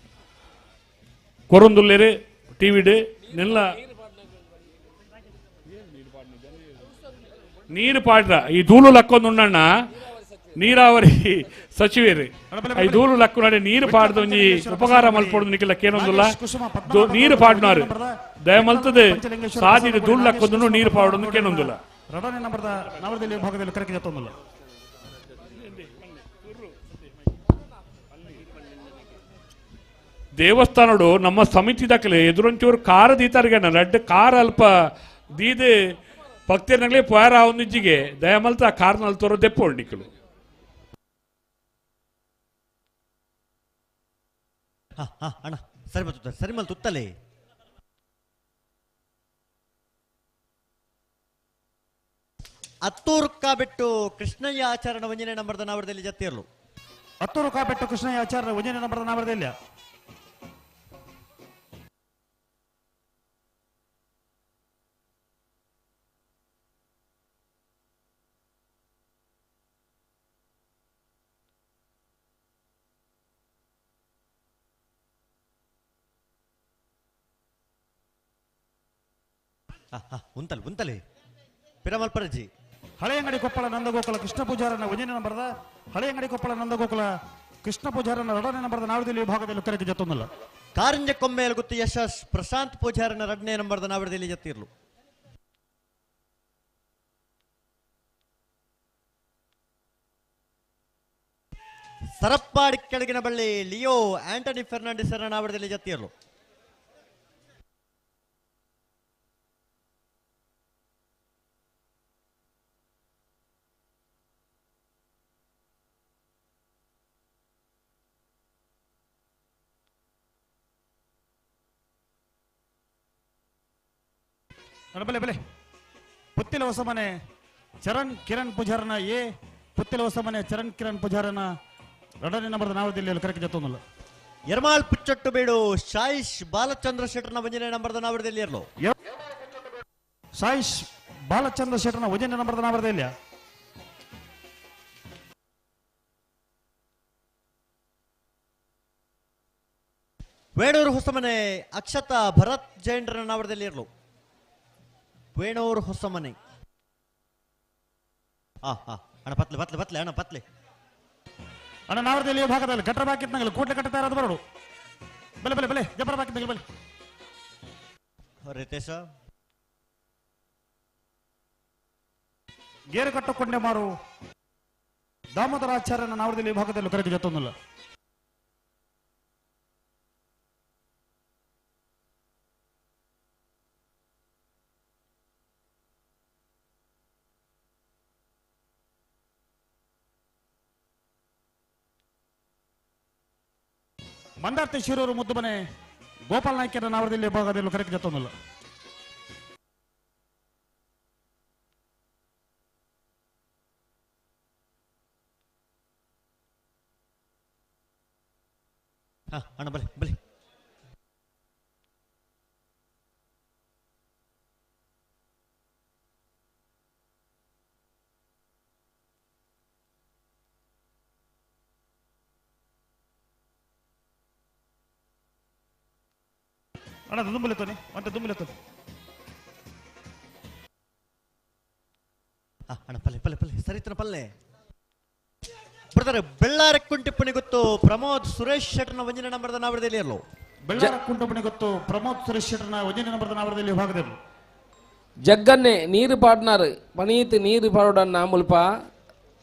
[SPEAKER 3] ಕೊರೊಂದುಲ್ಲೇರೆ ಟಿವಿಡು ನೆಲ್ಲ ನೀರು ಪಾಡ್ರ ಈ ಧೂಳು ಲಕ್ಕೊಂದುಣ್ಣಣ್ಣ ನೀರಾವರಿ ಸಚಿವರು ಈ ಧೂಳು ಲಕ್ಕು ನಡೆ ನೀರು ಪಾಡ್ದ ಒಂಜಿ ಉಪಕಾರ ಮಲ್ಪೊಡು ನಿಕ್ಕಿಲ್ಲ ಕೇನೊಂದುಲ್ಲ ನೀರು ಪಾಡ್ನಾರು ದಯಮಲ್ತದೆ ಸಾದಿದ ಧೂಳು ಲಕ್ಕೊಂದು ನೀರು ಪಾಡೊಂದು ಕೇನೊಂದುಲ್ಲ.
[SPEAKER 15] ರಡನೆ ನಂಬರ್ದ ನವರದಲ್ಲಿ ಭಾಗದಲ್ಲಿ ಕರೆಗೆ ಜತ್ತೊಂದುಲ್ಲ.
[SPEAKER 3] ದೇವಸ್ಥಾನಡು ನಮ್ಮ ಸಮಿತಿ ದಾಖಲೆ ಎದುರೊಂಚೂರು ಕಾರ ದೀತಾರಿಗೆ ರಡ್ಡ್ ಕಾರ ಅಲ್ಪ ದೀದೆ ಭಕ್ತರನಗಲೇ ಪೋಯಾರ ಒಂದಿಜ್ಜಿಗೆ ದಯಮಲ್ತ ಕಾರ್ನಲ್ಲಿ ತೋರೋ ದೆಪ್ಪು ನಿಕ್ಕಲು.
[SPEAKER 1] ಅಣ್ಣ ಸರಿ ಬರ್ತದೆ ಸರಿ ಮಲ್ ತುತ್ತಲೇ. ಹತ್ತೂರು ಬಿಟ್ಟು ಕೃಷ್ಣಯ್ಯ ಆಚರಣ ಒಂಜನೇ ನಂಬರ್ದ ನಾವರದಲ್ಲಿ ಜತ್ತಿರಲು.
[SPEAKER 15] ಹತ್ತೂರು ಬಿಟ್ಟು ಕೃಷ್ಣಯ್ಯ ಆಚಾರ್ಯ ಒಂಜನೇ ನಂಬರ್ದ ನಾವರದಲ್ಲಿ.
[SPEAKER 1] ಉಂತಲ್ ಉಂತಲೆ ಪಿರಮಲ್ಪರಜಿ.
[SPEAKER 15] ಹಳೆಯಂಗಡಿ ಕೊಪ್ಪಳ ನಂದಗೋಕುಲ ಕೃಷ್ಣ ಪೂಜಾರನ ಒಂದನೇ ನಂಬರ್ದ ಹಳೆಯಂಗಡಿ ಕೊಪ್ಪಳ ನಂದಗೋಕುಲ ಕೃಷ್ಣ ಪೂಜಾರನ ಎರಡನೇ ನಂಬರ್ದ ನಾವರದಲ್ಲಿ ವಿಭಾಗದಲ್ಲಿ ಕರೆಗೆ ಜತ್ತೊಂದಲ್ಲ.
[SPEAKER 1] ಕಾರಂಜ ಕೊಮ್ಮೆಯಲ್ ಗುತ್ತು ಯಶಸ್ ಪ್ರಶಾಂತ್ ಪೂಜಾರನ ಎರಡನೇ ನಂಬರ್ದ ನಾವರದಲ್ಲಿ ಜತ್ತಿರ್ಲು. ಸರಪ್ಪಾಡಿ ಕೆಳಗಿನ ಬಳ್ಳಿ ಲಿಯೋ ಆಂಟನಿ ಫೆರ್ನಾಂಡಿಸ್ ನಾವರದಲ್ಲಿ ಜತ್ತಿರ್ಲು.
[SPEAKER 15] ಬಲೆ ಬಲೆ ಪುತ್ತಿಲ ಹೊಸಮನೆ ಚರಣ್ ಕಿರಣ್ ಪೂಜಾರನ ಎ ಪುತ್ತಿಲ ಹೊಸಮನೆ ಚರಣ್ ಕಿರಣ್ ಪೂಜಾರನ ಎರಡನೇ ನಂಬರ್ದ ನಾವರದಲ್ಲಿ ಕರೆಗೆ ಜತ್ತೊಂದಲ್ಲ.
[SPEAKER 1] ಯರ್ಮಾಲ್ ಪುಚ್ಚೊಟ್ಟು ಬೇಡು ಶಾಯಿಶ್ ಬಾಲಚಂದ್ರ ಶೆಟ್ಟರ್ನ ಒಂದನೇ ನಂಬರ್ದ ನಾವರದಲ್ಲಿ ಇರಲು.
[SPEAKER 15] ಸಾಯಿಶ್ ಬಾಲಚಂದ್ರ ಶೆಟ್ಟರ್ನ ಒಂದನೇ ನಂಬರ್ದ ನಾವರದಲ್ಲಿ.
[SPEAKER 1] ವೇಣೂರು ಹೊಸಮನೆ ಅಕ್ಷತಾ ಭರತ್ ಜೈನ್ರನ ನಾವರದಲ್ಲಿ ಇರಲು. ವೇಣೂರು ಹೊಸಮನೆ. ಅಣ್ಣ ಪತ್ಲೆ ಪತ್ಲೆ ಪತ್ಲೆ ಅಣ್ಣ ಪತ್ಲೆ.
[SPEAKER 15] ಅಣ್ಣ ನಾವರದಲ್ಲಿ ಭಾಗದಲ್ಲಿ ಗಟ್ರ ಬಾಕಿತ್ನಾಗಲಿ ಕೂಡ್ಲೆ ಕಟ್ಟುತ್ತಾ ಇರೋದು ಬರೋಡು. ಬಲೆ ಬಲೆ ಬಲೆ ಜಬ್ಬರ ಬಾಕಿತ್ನಾಗಲಿ ಬಲೆ.
[SPEAKER 1] ರಿತೇಶ
[SPEAKER 15] ಗೇರು ಕಟ್ಟಕೊಂಡೆ ಮಾರು ದಾಮೋದರ ಆಚಾರ್ಯನ ನಾವರದಲ್ಲಿ ಭಾಗದಲ್ಲಿ ಕರೆಗೆ ಜತ್ತೊಂದಲ್ಲ. ಮಂದಾರ್ತಿ ಶಿರೂರು ಮುದ್ದುಮನೆ ಗೋಪಾಲ್ ನಾಯ್ಕರ ನಾವರದಲ್ಲಿ ಭಾಗದಲ್ಲಿ ಕರೆಗೆ ಜತ್ತೊಂದಲ್ಲ.
[SPEAKER 1] ಅಣ್ಣ ಬಲೆ ಬಲೆ.
[SPEAKER 15] ಅಣ್ಣ ದುಂಬುಲೆತ್ತೋನಿ ಅಂತ ದುಂಬುಲೆತ್ತೋನಿ.
[SPEAKER 1] ಅಣ್ಣ ಪಲ್ಲೆ ಪಲ್ಲೆ ಪಲ್ಲೆ ಸರಿತನ ಪಲ್ಲೆ ಬ್ರದರ್ ಬೆಳ್ಳಾರ ಕುಂಟಿಪ್ಪಣಿ ಗೊತ್ತು ಪ್ರಮೋದ್ ಸುರೇಶ್ ಶೆಟ್ಟರ್ನ ಒಂಜಿನ ನಂಬರ್ದ ನಾವರದಲ್ಲಿ ಇರಲು.
[SPEAKER 15] ಬೆಳ್ಳಾರ ಕುಂಟಪ್ಪಣಿ ಗೊತ್ತು ಪ್ರಮೋದ್ ಸುರೇಶ್ ಶೆಟ್ಟರ್ನ ಒಂಜಿನ ನಂಬರ್ದ ನಾವರದಲ್ಲಿ ವಿಭಾಗದಲ್ಲಿ.
[SPEAKER 8] ಜಗ್ಗನ್ನೆ ನೀರು ಪಾಡ್ನಾರು ಪನೀತ್ ನೀರು ಪಾಡೋಡನ್ನ ಮುಲ್ಪ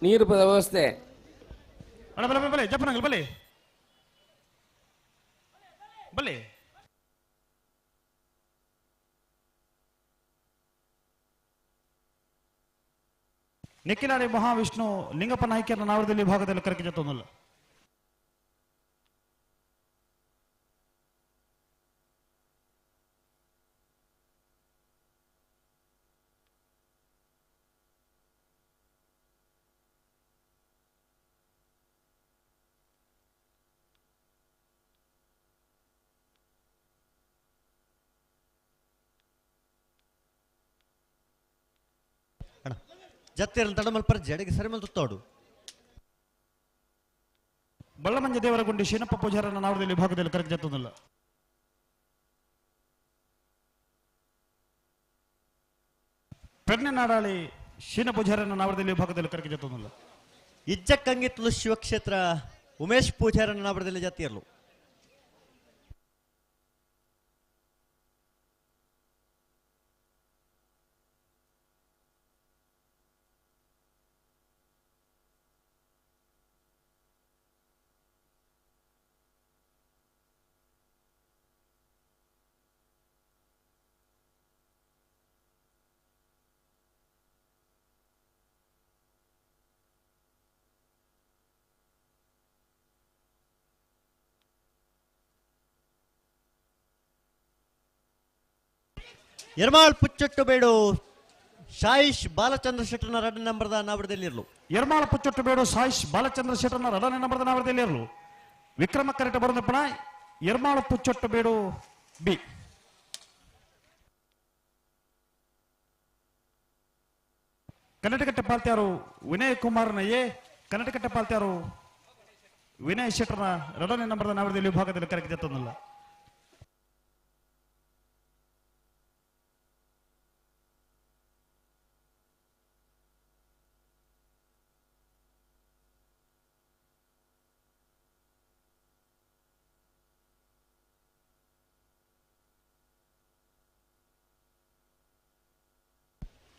[SPEAKER 8] ನೀರು ವ್ಯವಸ್ಥೆ.
[SPEAKER 15] ಅಣ್ಣ ಬಲೆ ಬಲೆ ಜಪ್ಪನಂಗಲ್ ಬಲೆ ಬಲೆ. ನಿಖಿಲಾಡಿ ಮಹಾವಿಷ್ಣು ಲಿಂಗಪ್ಪ ನಾಯ್ಕರ ನಾವರದಲ್ಲಿ ವಿಭಾಗದಲ್ಲಿ ಕರಕೆ ಜೊತೆ.
[SPEAKER 1] ಜತ್ತಿರಲ್ ತಡಮಲ್ಪರ ಜಡಿಗೆ ಸರಿಮಲ್ ತುತ್ತೋಡು.
[SPEAKER 15] ಬಳ್ಳಮಂಜ ದೇವರಗುಂಡಿ ಶೀನಪ್ಪ ಪೂಜಾರನ ನಾವರದಲ್ಲಿ ವಿಭಾಗದಲ್ಲಿ ಕರಕೆ ಜೊತೆ. ಪೆರ್ನೆ ನಾಡಾಳಿ ಶೀನ ಪೂಜಾರನ ನಾವರದಲ್ಲಿ ವಿಭಾಗದಲ್ಲಿ ಕರಕೆ ಜೊತೆ.
[SPEAKER 1] ಇಜ್ಜಕ್ಕಂಗಿತ್ಲು ಶಿವಕ್ಷೇತ್ರ ಉಮೇಶ್ ಪೂಜಾರನ ನಾವರದಲ್ಲಿ ಜತ್ತಿರಲು. ಯರ್ಮಾಳ್ ಪುಚ್ಚೊಟ್ಟು ಬೇಡು ಸಾಯಿಶ್ ಬಾಲಚಂದ್ರ ಶೆಟ್ಟರ್ನ ಎರಡನೇ ನಂಬರ್ದ ನಾವರದಲ್ಲಿರಲು.
[SPEAKER 15] ಯರ್ಮಾಳ್ ಪುಚ್ಚೊಟ್ಟು ಬೇಡು ಸಾಯಿಶ್ ಬಾಲಚಂದ್ರ ಶೆಟ್ಟರ್ನ ಎರಡನೇ ನಂಬರ್ದ ನಾವರದಲ್ಲಿರಲು. ವಿಕ್ರಮ ಕರೆಟ ಬರೋದಪ್ಪಣ ಯರ್ಮಾಳ್ ಪುಚ್ಚೊಟ್ಟು ಬೇಡು ಬಿ. ಕರ್ನಾಟಕ ಪಾಲ್ತ್ಯಾರು ವಿನಯ್ ಕುಮಾರ್ನ ಎ, ಕರ್ನಾಟಕ ಪಾಲ್ತ್ಯಾರು ವಿನಯ್ ಶೆಟ್ಟರ್ನ ಎರಡನೇ ನಂಬರ್ದ ನಾವರದಲ್ಲಿ ವಿಭಾಗದಲ್ಲಿ ಕರೆಗೆ ಜೊತೆ.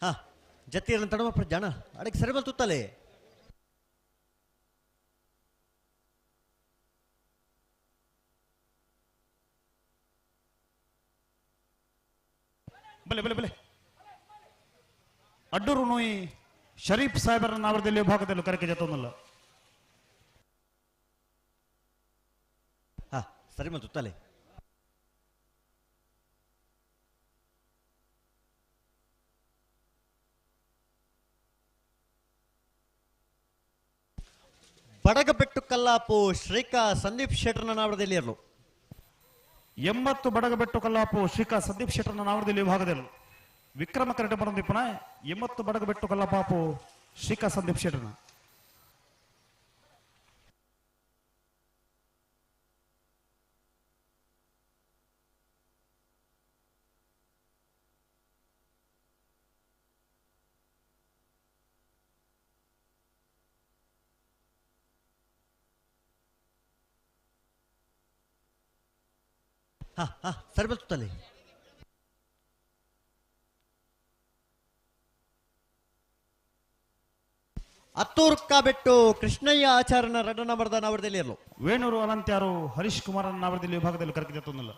[SPEAKER 1] ಹಾ ಜತ್ತಿರಲ್ ತಡಮಪ್ಪ ಜನ ಅಡಕ್ಕೆ ಸರಿ ತುತ್ತಲೇ.
[SPEAKER 15] ಬಲೆ ಬಲೆ ಬಲೆ. ಅಡ್ಡೂರು ನೋಯಿ ಶರೀಫ್ ಸಾಹೇಬರ ನಾವರದಲ್ಲಿ ವಿಭಾಗದಲ್ಲಿ ಕರೆಕೆ ಜೊತೆ.
[SPEAKER 1] ಹಾ ಸರಿ ತುತ್ತಲೇ. ಬಡಗಬೆಟ್ಟು ಕಲ್ಲಾಪು ಶ್ರೀಕಾ ಸಂದೀಪ್ ಶೆಟ್ಟರ್ನ ನಾವರದಲ್ಲಿ ಇರಲು.
[SPEAKER 15] 80 ಬಡಗಬೆಟ್ಟು ಕಲ್ಲಾಪು ಶ್ರೀಕಾ ಸಂದೀಪ್ ಶೆಟ್ಟರ್ನ ನಾವರದಲ್ಲಿ ವಿಭಾಗದಲ್ಲಿ. ವಿಕ್ರಮ ಕರಟ ಬರಂದಿಪ್ಪನ 80 ಬಡಗಬೆಟ್ಟು ಕಲ್ಲಾಪಾಪು ಶ್ರೀಕಾ ಸಂದೀಪ್ ಶೆಟ್ಟರ್ನ.
[SPEAKER 1] ಹಾ ಹಾ ಸರಿ ಬರ್ತಲ್ಲಿ. ಅತ್ತೂರ್ಕ ಬೆಟ್ಟು ಕೃಷ್ಣಯ್ಯ ಆಚಾರ್ಯನ ಎರಡನೇ ನಂಬರ್ದ ನಾವರದಲ್ಲಿ ಇರಲು.
[SPEAKER 15] ವೇಣೂರು ಅನಂತ್ಯಾರು ಹರೀಶ್ ಕುಮಾರನ ನಾವರದಲ್ಲಿ ವಿಭಾಗದಲ್ಲಿ ಕರಕೆ ಜೊತೆ.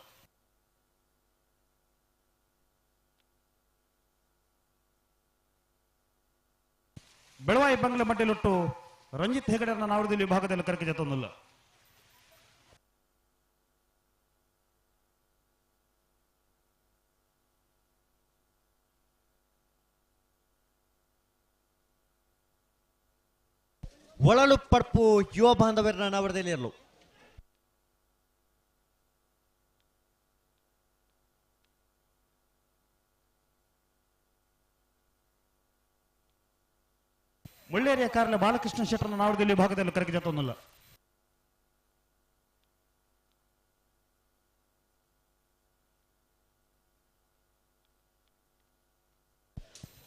[SPEAKER 15] ಬೆಳವಾಯಿ ಬಂಗ್ಲೆ ಮಡ್ಡಿಲೊಟ್ಟು ರಂಜಿತ್ ಹೆಗಡೆಯನ್ನ ನಾವರದಲ್ಲಿ ವಿಭಾಗದಲ್ಲಿ ಕರಕೆ ಜೊತೆ.
[SPEAKER 1] ಒಳಲು ಪಡ್ಪು ಯುವ ಬಾಂಧವರನ್ನ ನಾವರದಲ್ಲಿ ಇರಲು.
[SPEAKER 15] ಮುಳ್ಳೇರಿಯ ಕಾರ್ಲ ಬಾಲಕೃಷ್ಣ ಶೆಟ್ಟರ್ನ ನಾವರದಲ್ಲಿ ವಿಭಾಗದಲ್ಲಿ ಕರಕೆ ಜೊತೆ.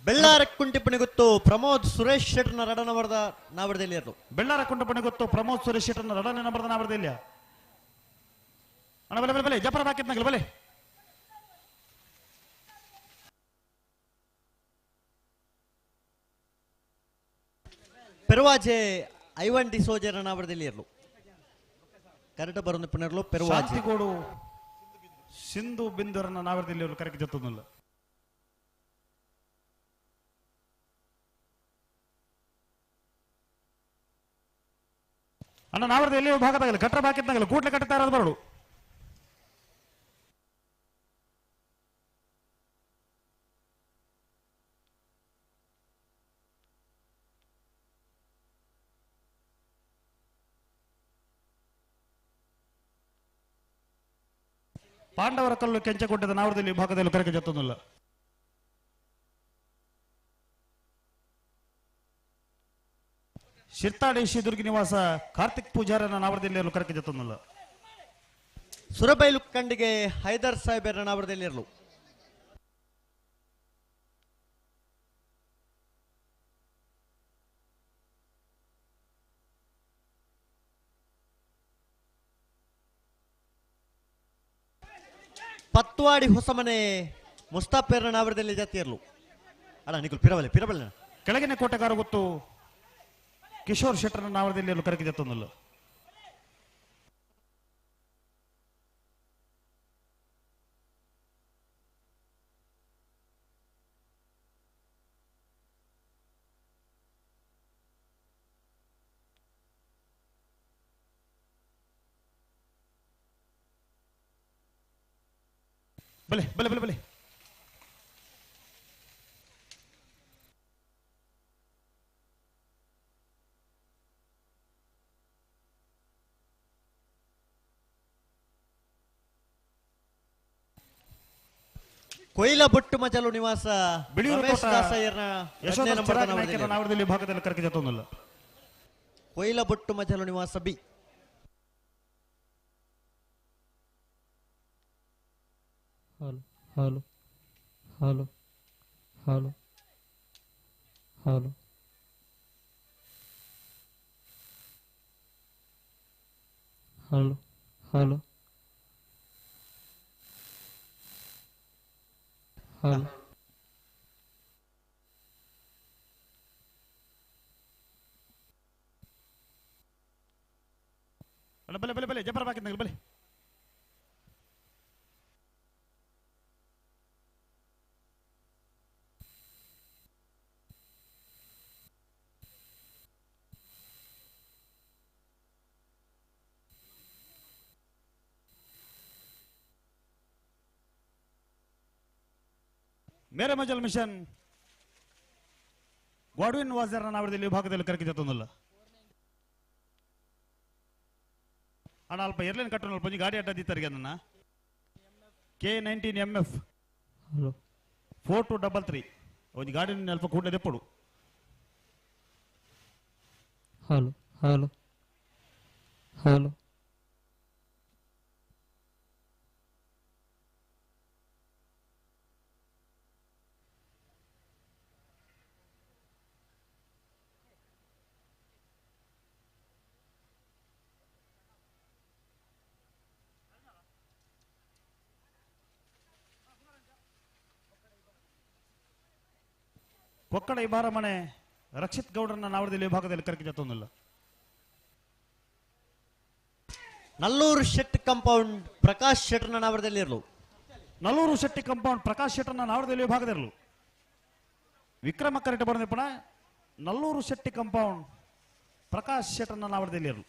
[SPEAKER 1] ಬೆಳ್ಳಾರ ಕುಂಟಿಪ್ಪಣಿ ಗೊತ್ತು ಪ್ರಮೋದ್ ಸುರೇಶ್ ಶೆಟ್ಟರ್ನ ರಡನವರದ ನಾವರದಲ್ಲಿ
[SPEAKER 15] ಬೆಳ್ಳಾರ ಕುಂಟಪಣಿ ಗೊತ್ತು ಪ್ರಮೋದ್ ಸುರೇಶ್ ಶೆಟ್ಟರ್ನ ರಡನೆ ನಂಬರ್ದ ನಾವರದಲ್ಲಿ ಅಣ್ಣ ಬಲೆ ಬಲೆ ಬಲೆ ಜಪರ ಬಾಕಿತ್ನಾಗಲ್ಲ ಬಲೆ
[SPEAKER 1] ಪೆರುವಾಜೆ ಐವನ್ ಡಿಸೋಜರ ನಾವರದಲ್ಲಿ ಇರಲು ಕರೆಕ್ಟ್ ಬರೋದು ಪುನರ್ಲು ಪೆರುವಾಜೆ
[SPEAKER 15] ಶಾಂತಿಗೋಡು ಸಿಂಧು ಬಿಂದುರನ್ನ ನಾವರದಲ್ಲಿ ಅವರು ಕರೆಕ್ಟ್ ಜೊತ್ತೊಂದಿಲ್ಲ ಅಣ್ಣ ನಾವರದ ಎಲ್ಲಿ ಭಾಗದಾಗಲ್ಲ ಗಟ್ರ ಬಾಕಿತ್ನಾಗಲ್ಲ ಕೂಡ್ಲೆ ಕಟ್ಟುತ್ತಾ ಇರೋದು ಬರಡು ಪಾಂಡವರ ಕಲ್ಲು ಕೆಂಚಗುಡ್ಡದ ನಾವರದಲ್ಲಿ ಭಾಗದಲ್ಲಿ ಕರೆಗೆ ಜೊತ್ತೊಂದಿಲ್ಲ ಶಿರ್ತಾಡಿ ದುರ್ಗಿ ನಿವಾಸ ಕಾರ್ತಿಕ್ ಪೂಜಾರನ ನಾವರದಲ್ಲಿ ಕರೆಗೆ ಜೊತ್ತೊಂದಿಲ್ಲ
[SPEAKER 1] ಸುರಬೈಲು ಕಂಡಿಗೆ ಹೈದರ್ ಸಾಹೇಬರ ನಾವರದಲ್ಲಿ ಇರಲು ಪತ್ವಾಡಿ ಹೊಸಮನೆ ಮುಸ್ತಾಪೇರ್ನ ನಾವರದಲ್ಲಿ ಜಾತಿ ಇರಲು ಅಣ್ಣ ನಿಕುಲ್ ಪಿರಬಲೆ ಪಿರಬಲೆ
[SPEAKER 15] ಕೆಳಗಿನ ಕೋಟೆಗಾರ ಗೊತ್ತು ಕಿಶೋರ್ ಶೆಟ್ಟರ್ನ ನಾವರದಲ್ಲಿ ಕರೆಗೆ ಜೊತ್ತೊಂದಿಲ್ಲ ಬಲೆ ಬಲೆ ಬಲೆ ಬಲೆ
[SPEAKER 1] ಕೊಯ್ಲ ಬೊಟ್ಟು ಮಜಲು ನಿವಾಸ
[SPEAKER 15] ಬಿಳಿಯೂರು
[SPEAKER 1] ರಮೇಶ್
[SPEAKER 15] ತೋಟ
[SPEAKER 1] ದಾಸಯ್ಯನ
[SPEAKER 15] ಯಶೋಧ
[SPEAKER 1] ಎರಡನೇ ನಂಬರ್ದ
[SPEAKER 15] ಚಿರಾಗ್
[SPEAKER 1] ನಾವರದಲ್ಲಿ
[SPEAKER 15] ನಾಯ್ಕರ
[SPEAKER 1] ಇರಲು.
[SPEAKER 15] ನಾವರದಲ್ಲಿ ಭಾಗದಲ್ಲಿ ಕರೆಗೆ ಜೊತ್ತೊಂದಿಲ್ಲ
[SPEAKER 1] ಕೊಯ್ಲ ಬೊಟ್ಟು ಮಜಲು ನಿವಾಸ B
[SPEAKER 2] hello hello hello hello hello hello hello hello
[SPEAKER 15] ಅಣ್ಣ ಬಲೆ ಬಲೆ ಬಲೆ ಜಪರ ಬಾಕಿತ್ನಾಗಲ್ಲ ಬಲೆ ಮೇರೆ ಮಜಲ್ ಮಿಷನ್ ಗಾಡ್ವಿನ್ ವಾಜರ್ನ ನಾವರದಲ್ಲಿ ವಿಭಾಗದಲ್ಲಿ ಕರೆಗೆ ಜೊತ್ತೊಂದಿಲ್ಲ ಅಣ್ಣ ಅಲ್ಪ ಏರ್ಲೈನ್ ಕಟ್ಟೋಣ ಅಲ್ಪ ಗಾಡಿ ಅಡ್ಡ ದೀತರಿಗೆ ನನ್ನ K 19 M F
[SPEAKER 2] hello
[SPEAKER 15] 4233 ಒಂದು ಗಾಡಿ ಅಲ್ಪ ಕೂಡಲೇ ದೆಪ್ಪಡು
[SPEAKER 2] ಹಲೋ ಹಲೋ ಹಲೋ
[SPEAKER 15] ಕೊಕ್ಕಡ ಇಬಾರ ಮನೆ ರಕ್ಷಿತ್ ಗೌಡರನ್ನ ನಾವರದಲ್ಲಿ ವಿಭಾಗದಲ್ಲಿ ಕರೆಗೆ ಜೊತ್ತೊಂದಿಲ್ಲ
[SPEAKER 1] ನಲ್ಲೂರು ಶೆಟ್ ಕಾಂಪೌಂಡ್ ಪ್ರಕಾಶ್ ಶೆಟ್ಟರ್ನ ನಾವರದಲ್ಲಿ ಇರಲು
[SPEAKER 15] ನಲ್ಲೂರು ಶೆಟ್ಟಿ ಕಾಂಪೌಂಡ್ ಪ್ರಕಾಶ್ ಶೆಟ್ಟರ್ನ ನಾವರದಲ್ಲಿ ವಿಭಾಗದಿರಲು ವಿಕ್ರಮ ಕರೆಕ್ಟ್ ಬರೋದಪ್ಪಣ ನಲ್ಲೂರು ಶೆಟ್ಟಿ ಕಾಂಪೌಂಡ್ ಪ್ರಕಾಶ್ ಶೆಟ್ಟರ್ನ ನಾವರದಲ್ಲಿ ಇರಲು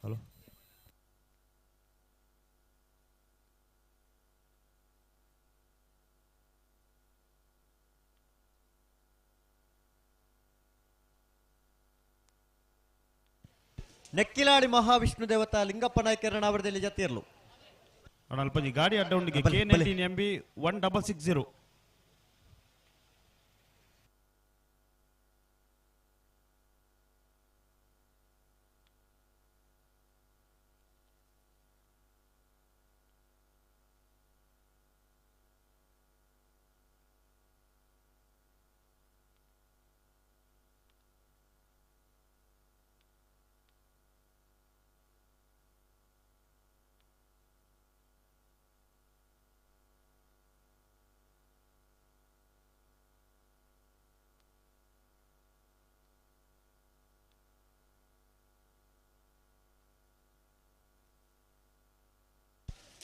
[SPEAKER 15] ಹಲೋ
[SPEAKER 1] ನೆಕ್ಕಿಲಾಡಿ ಮಹಾವಿಷ್ಣು ದೇವತಾ ಲಿಂಗಪ್ಪ ನಾಯ್ಕರ ನಾವರದಲ್ಲಿ ಜಾತಿ ಇರಲು
[SPEAKER 15] ಅಣ್ಣ ಅಲ್ಪ ಗಾಡಿ ಅಡ್ಡ ಉಂಡಿಗೆ
[SPEAKER 1] ಬಲೆ,
[SPEAKER 15] ಕೆ
[SPEAKER 1] ಬಲೆ.
[SPEAKER 15] 19 ಎಂ ಬಿ 1660.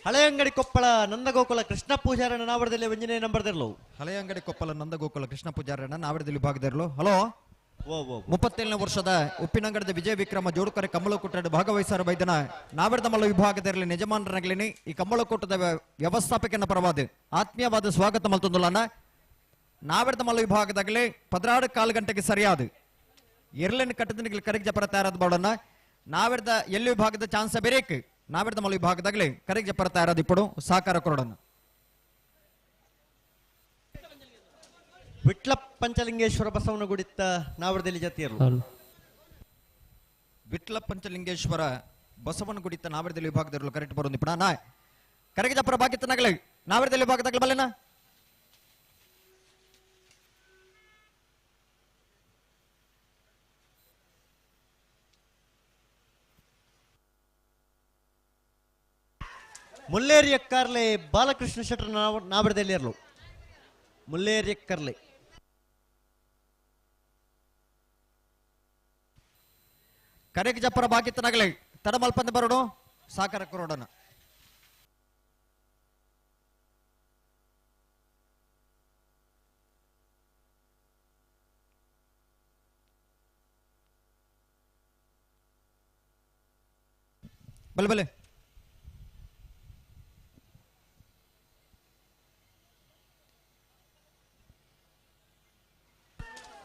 [SPEAKER 1] ಹಳೆಯಂಗಡಿ ಕೊಪ್ಪಳ ನಂದಗೋಕುಲ ಕೃಷ್ಣ ಪೂಜಾರನ ನಾವಡದಲ್ಲಿ ಒಂಜನೇ ನಂಬರ್ ದೆರ್ಲು.
[SPEAKER 5] ಹಳೆಯಂಗಡಿ ಕೊಪ್ಪಳ ನಂದಗೋಕುಲ ಕೃಷ್ಣ ಪೂಜಾರನ ನಾವಡದಲ್ಲಿ ವಿಭಾಗದರ್ಲು. ಹಲೋ, 37ನೇ ವರ್ಷದ ಉಪ್ಪಿನಂಗಡದ ವಿಜಯ ವಿಕ್ರಮ ಜೋಡುಕರೆ ಕಂಬಳಕೂಟದ ಭಾಗವಹಿಸಾರ ಬೈದನ ನಾವಡದ ಮಲ್ಲ ವಿಭಾಗದಲ್ಲಿ ಯಜಮಾನರನಗಲಿನಿ ಈ ಕಂಬಳಕೂಟದ ವ್ಯವಸ್ಥಾಪಕನ ಪರವಾದ ಆತ್ಮೀಯವಾದ ಸ್ವಾಗತ ಮಲ್ತೊಂದುಲನ. ನಾವಡದ ಮಲ್ಲ ವಿಭಾಗದಾಗಲೇ 16.15 ಗಂಟೆಗೆ ಸರಿಯಾದ ಎರಲನ್ನು ಕಟ್ಟದ ಕರೆಗೆ ಜಪರ ತಯಾರಾದ ಬಾಡೋಣ. ನಾವೆರ್ದ ಎಲ್ಲಿ ವಿಭಾಗದ ಚಾನ್ಸ್ ಬೇರೇಕ್ ನಾವೆರ್ದ ಮಲ್ಲ ವಿಭಾಗದಾಗಲೇ ಕರೆಗೆ ಜಪರ ತಯಾರಾದ ಇಪ್ಪಡು ಸಹಕಾರ ಕೊಡೋಣ.
[SPEAKER 1] ವಿಟ್ಲ ಪಂಚಲಿಂಗೇಶ್ವರ ಬಸವನಗುಡಿತ್ತ ನಾವರದಲ್ಲಿ ಜತಿಯರು.
[SPEAKER 5] ವಿಟ್ಲ ಪಂಚಲಿಂಗೇಶ್ವರ ಬಸವನಗುಡಿತ್ತ ನಾವರದಲ್ಲಿ ವಿಭಾಗದಲ್ಲಿ ಕರೆಕ್ಟ್ ಬರೋದು ಇಪ್ಪಣ ನಾ ಕರೆಗೆ ಜಪರ ಬಾಕಿತ್ತ ನಗಲೇ ನಾವರದಲ್ಲಿ ವಿಭಾಗದಾಗಲೇ ಬಲ್ಲೆನಾ.
[SPEAKER 1] ಮುಲ್ಲೇರಿಯ ಕಾರ್ಲೆ ಬಾಲಕೃಷ್ಣ ಶೆಟ್ಟರ್ ನಾವರದಲ್ಲಿ ಇರಲು. ಮುಲ್ಲೇರಿಯ ಕರ್ಲೆ
[SPEAKER 5] ಕರೆಗೆ ಜಪ್ಪರ ಬಾಕಿತ್ತನಾಗಲೇ ತಡಮಲ್ಪಂದ ಬರೋಣ ಸಾಕಾರ ಕೊರೋಡೋಣ. ಬಲೆ ಬಲೆ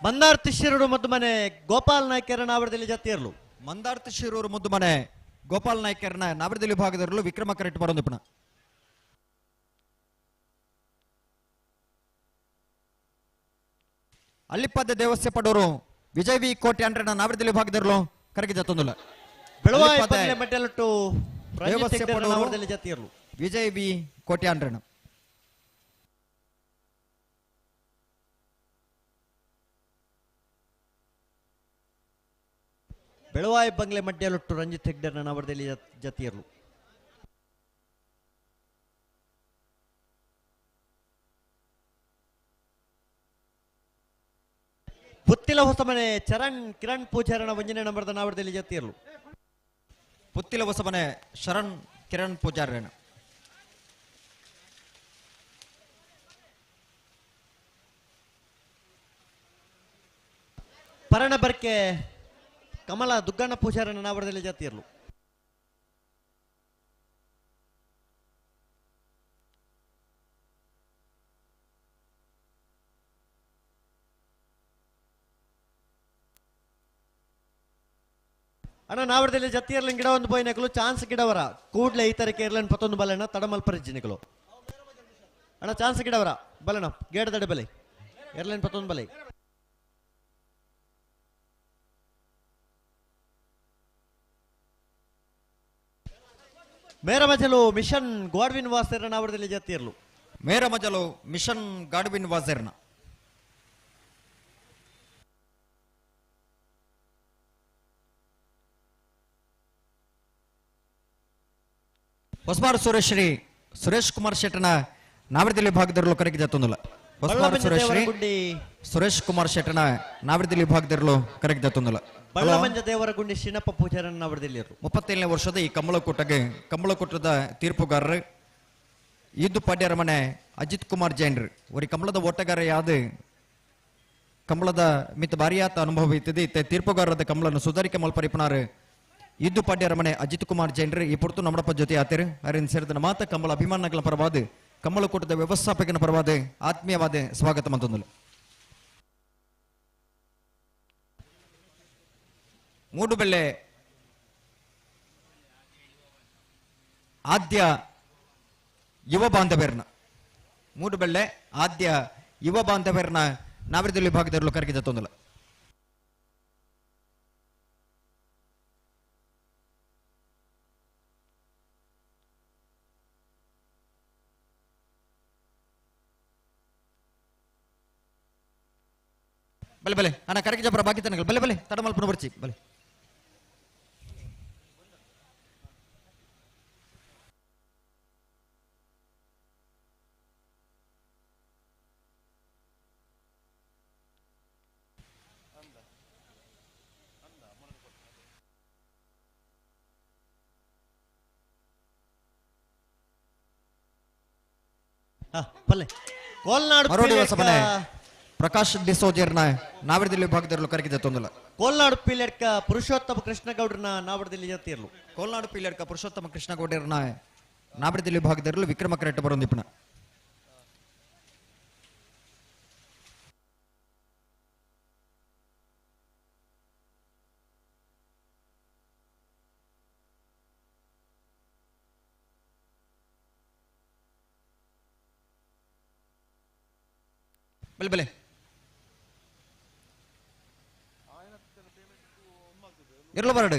[SPEAKER 1] ಮಂದಾರ್ತಿ ಶಿರೂರು ಮುದ್ದು ಮನೆ ಗೋಪಾಲ್ ನಾಯ್ಕರ ನಾವರದಲ್ಲಿ ಜತಿಯರ್ಲು.
[SPEAKER 5] ಮಂದಾರ್ತಿ ಶಿರೂರು ಮುದ್ದು ಮನೆ ಗೋಪಾಲ್ ನಾಯ್ಕರನ ನಾವರದಲ್ಲಿ ವಿಭಾಗದಲ್ಲೂ ವಿಕ್ರಮ ಕರೆಕ್ಟ್ ಬರೋದು ಪುನಃ. ಅಲ್ಲಿಪ್ಪದ ದೇವಸ್ಥೆ ಪಡೋರು ವಿಜಯ್ ವಿ ಕೋಟೆ ಅಂಡ್ರನ ನಾವರದಲ್ಲಿ ವಿಭಾಗದಲ್ಲೂ ಕರಗಿ ಜತ್ತೊಂದುಲ್ಲ. ವಿಜಯ್ ವಿ ಕೋಟೆ ಅಂಡ್ರನ
[SPEAKER 1] ಬೆಳವಾಯಿ ಬಂಗ್ಲೆ ಮಡ್ಯಲೊಟ್ಟು ರಂಜಿತ್ ಹೆಗ್ಡೆರ್ನ ನಾವರದಲ್ಲಿ ಜತಿಯರ್ಲು. ಪುತ್ತಿಲ ಹೊಸಮನೆ ಚರಣ್ ಕಿರಣ್ ಪೂಜಾರನ ಒಂಜನೇ ನಂಬರ್ದ ನಾವರದಲ್ಲಿ ಜತಿಯರ್ಲು.
[SPEAKER 5] ಪುತ್ತಿಲ ಹೊಸಮನೆ ಶರಣ್ ಕಿರಣ್ ಪೂಜಾರನ.
[SPEAKER 1] ಪರಣ ಬರ್ಕೆ ಕಮಲ ದುಗ್ಗಣ್ಣ ಪೂಜಾರನ ನಾವರದಲ್ಲಿ ಜತಿಯರ್ಲು. ಅಣ್ಣ ನಾವರದಲ್ಲಿ ಜತಿಯರ್ಲಿನ ಗಿಡ ಒಂದು ಪೋಯಿನಕಲು ಚಾನ್ಸ್ ಗಿಡವರ ಕೂಡ್ಲೆ ಈ ತರಕ್ಕೆ ಇರ್ಲನ್ ಪತ್ತೊಂದು ಬಲಣ್ಣ ತಡಮಲ್ಪರಿಜಿನಿಕಲು. ಅಣ್ಣ ಚಾನ್ಸ್ ಗಿಡವರ ಬಲಣ್ಣ ಗೇಡದಡೆ ಬಲೆ ಎರ್ಲನ್ ಪತ್ತೊಂದು ಬಲೆ. ಮೇರ ಮಜಲು ಮಿಷನ್ ಗಾಡ್ವಿನ್ ವಾಸೇರ್ನ ನಾವರದಲ್ಲಿ ಜತಿಯರ್ಲು.
[SPEAKER 5] ಮೇರ ಮಜಲು ಮಿಷನ್ ಗಾಡ್ವಿನ್ ವಾಸೇರ್ನ. ಹೊಸಬಾರು ಸುರೇಶ್ರೀ ಸುರೇಶ್ ಕುಮಾರ್ ಶೆಟ್ಟನ ನಾವರದಲ್ಲಿ ವಿಭಾಗದಲ್ಲೂ ಕರೆಗೆ ಜತ್ತೊಂದುಲ್ಲ. ಹೊಸಬಾರು ಸುರೇಶ್ರೀ ಸುರೇಶ್ ಕುಮಾರ್ ಶೆಟ್ಟನ ನಾವರದಲ್ಲಿ ವಿಭಾಗದಲ್ಲೂ ಕರೆಗೆ ಜತ್ತೊಂದುಲ್ಲ.
[SPEAKER 1] ಬಳ್ಳಮಂಜ ದೇವರಗುಂಡಿ ಶ್ರೀನಪ್ಪ ಪೂಜಾರನ ನಾವರದಲ್ಲಿ
[SPEAKER 5] 37ನೇ ವರ್ಷದ ಈ ಕಂಬಳಕೂಟಗೆ ಕಂಬಳಕೂಟದ ತೀರ್ಪುಗಾರರು ಇದ್ದು ಪಾಡ್ಯರ ಮನೆ ಅಜಿತ್ ಕುಮಾರ್ ಜೈನ್ರು. ಒರಿ ಕಂಬಳದ ಓಟಗಾರ ಯಾದು ಕಂಬಳದ ಮಿತ್ ಭಾರಿಯಾತ ಅನುಭವ ಇತ್ತದೆ. ಇತ್ತೆ ತೀರ್ಪುಗಾರರದ ಕಂಬಳನ್ನು ಸುಧಾರಿಕೆ ಮಲ್ಪರಿಪನಾರು ಇದ್ದು ಪಾಡ್ಯರ ಮನೆ ಅಜಿತ್ ಕುಮಾರ್ ಜೈನ್ರು. ಈ ಪುರ್ತು ನಮ್ಮಡಪ್ಪ ಜೊತೆ ಆತೇರು ಅರಿನ್ ಸೇರಿದ ಮಾತ ಕಂಬಳ ಅಭಿಮಾನಗಳ ಪರವಾದ ಕಂಬಳಕೂಟದ ವ್ಯವಸ್ಥಾಪಕನ ಪರವಾದ ಆತ್ಮೀಯವಾದ ಸ್ವಾಗತ ಮಂತೊಂದು. ಮೂಡುಬೆಳ್ಳೆ ಆದ್ಯ ಯುವ ಬಾಂಧವ್ಯರ್ನ ಮೂಡುಬೆಳ್ಳೆ ಆದ್ಯ ಯುವ ಬಾಂಧವ್ಯರ್ನ ನಾವರದಲ್ಲಿ ವಿಭಾಗದಲ್ಲೂ ಕರೆಗೆ ಜತ್ತೊಂದಿಲ್ಲ. ಬಲೆ ಬಲೆ ಅಣ್ಣ ಕರೆಗೆ ಜಬ್ಬರ ಬಾಕಿ ತನಗಳು ಬಲೆ ಬಲೆ ತಡಮಲ್ಪನ ಬರ್ಚಿ ಬಲೆ.
[SPEAKER 1] ಪಲ್ಲೆ ಕೋಲ್ನಾಡು
[SPEAKER 5] ಮರೋಡಿ ಹೊಸಮನೆ ಪ್ರಕಾಶ್ ಡಿಸೋಜರ್ನ ನಾವರದಲ್ಲಿ ವಿಭಾಗದಲ್ಲಿ ಕರಗಿದೆ ತೊಂದಲ.
[SPEAKER 1] ಕೋಲ್ನಾಡು ಪೀಲಡ್ಕ ಪುರುಷೋತ್ತಮ ಕೃಷ್ಣಗೌಡ್ರನ ನಾವರದಲ್ಲಿ ಜೊತೆಯಿರಲು.
[SPEAKER 5] ಕೋಲ್ನಾಡು ಪೀಲಡ್ಕ ಪುರುಷೋತ್ತಮ ಕೃಷ್ಣಗೌಡರನ್ನ ನಾವರದಲ್ಲಿ ವಿಭಾಗದಲ್ಲಿ ವಿಕ್ರಮ ಕರೆಕ್ಟ್ ಬರೋಂದಿಪ್ಪಣ. ಬಲೆ ಬಲೆ ಇರಲು ಬರಡು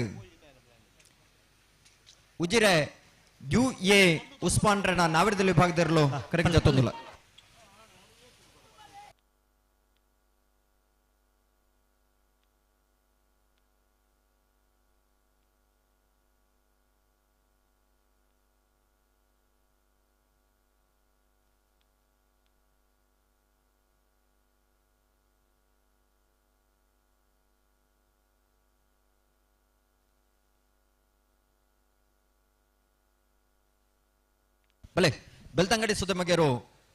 [SPEAKER 5] Ujire U A Usman ರೆನ ನಾವಿರದಲ್ಲಿ ವಿಭಾಗದಿರಲು correct ಜೊತ್ತೊಂದಿಲ್ಲ. ಬಲೆ ಬೆಳ್ತಂಗಡಿ ಸುಧಮಗೆರು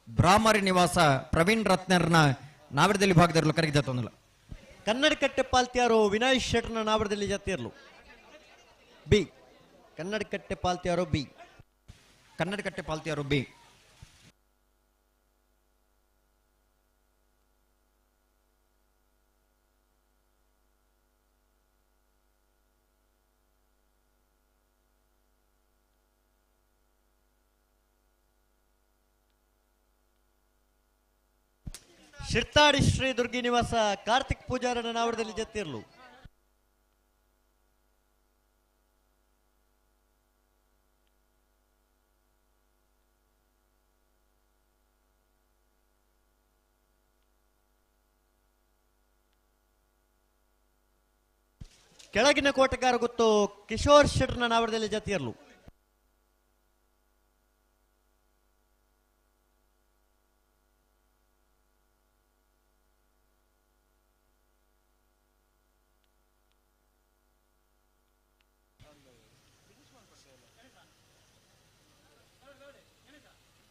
[SPEAKER 5] ಬ್ರಾಹ್ಮರಿ ನಿವಾಸ ಪ್ರವೀಣ್ ರತ್ನರ್ನ ನಾವರದಲ್ಲಿ ಭಾಗದಿರಲು ಕರೆಗೆ ಜೊತ್ತೊಂದಿಲ್ಲ.
[SPEAKER 1] ಕನ್ನಡಕಟ್ಟೆ ಪಾಲ್ತಿಯಾರು ವಿನಯ್ ಶೆಟ್ಟರ್ನ ನಾವರದಲ್ಲಿ ಜೊತೆಯಿರಲು. B Kannadakatte Paltiyaru B.
[SPEAKER 5] Kannadakatte Paltiyaru B.
[SPEAKER 1] Shirthadi Shri Durgi ನಿವಾಸ ಕಾರ್ತಿಕ್ ಪೂಜಾರನ ನಾವರದಲ್ಲಿ ಜೊತೆಯಿರಲು. ಕೆಳಗಿನ ಕೋಟೆಗಾರ ಗೊತ್ತು ಕಿಶೋರ್ ಶೆಟ್ಟರ್ನ ನಾವರದಲ್ಲಿ ಜೊತೆಯಿರಲು.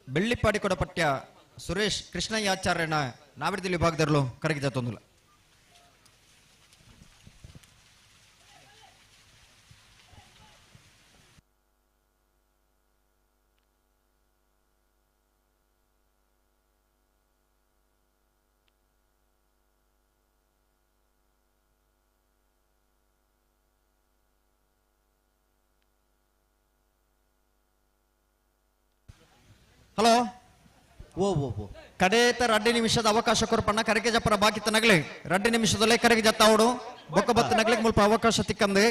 [SPEAKER 5] ಬೆಳ್ಳಿಪ್ಪಾಡಿ ಕೊಡ ಪಠ್ಯ ಸುರೇಶ್ ಕೃಷ್ಣಯ್ಯಾಚಾರ್ಯನ ನಾವಿರದಲ್ಲಿ ವಿಭಾಗದಲ್ಲೂ ಕರಗಿ ಜೊತ್ತೊಂದಿಲ್ಲ. ಹಲೋ
[SPEAKER 1] ಓ ಓ ಓ
[SPEAKER 5] ಕಡೇತ 2 ನಿಮಿಷದ ಅವಕಾಶ ಕೊರಪಣ್ಣ ಕರಕೆ ಜಪ್ಪರ ಬಾಕಿ ನಗಲಿ 2 ನಿಮಿಷದಲ್ಲೇ ಕರೆಗೆ ಜತ್ತಾವಡು ಬೊಕ್ಕ ಬತ್ತ ನಗಲಿಗೆ ಮುಲ್ಪ ಅವಕಾಶ ತಿಕ್ಕಂದೆ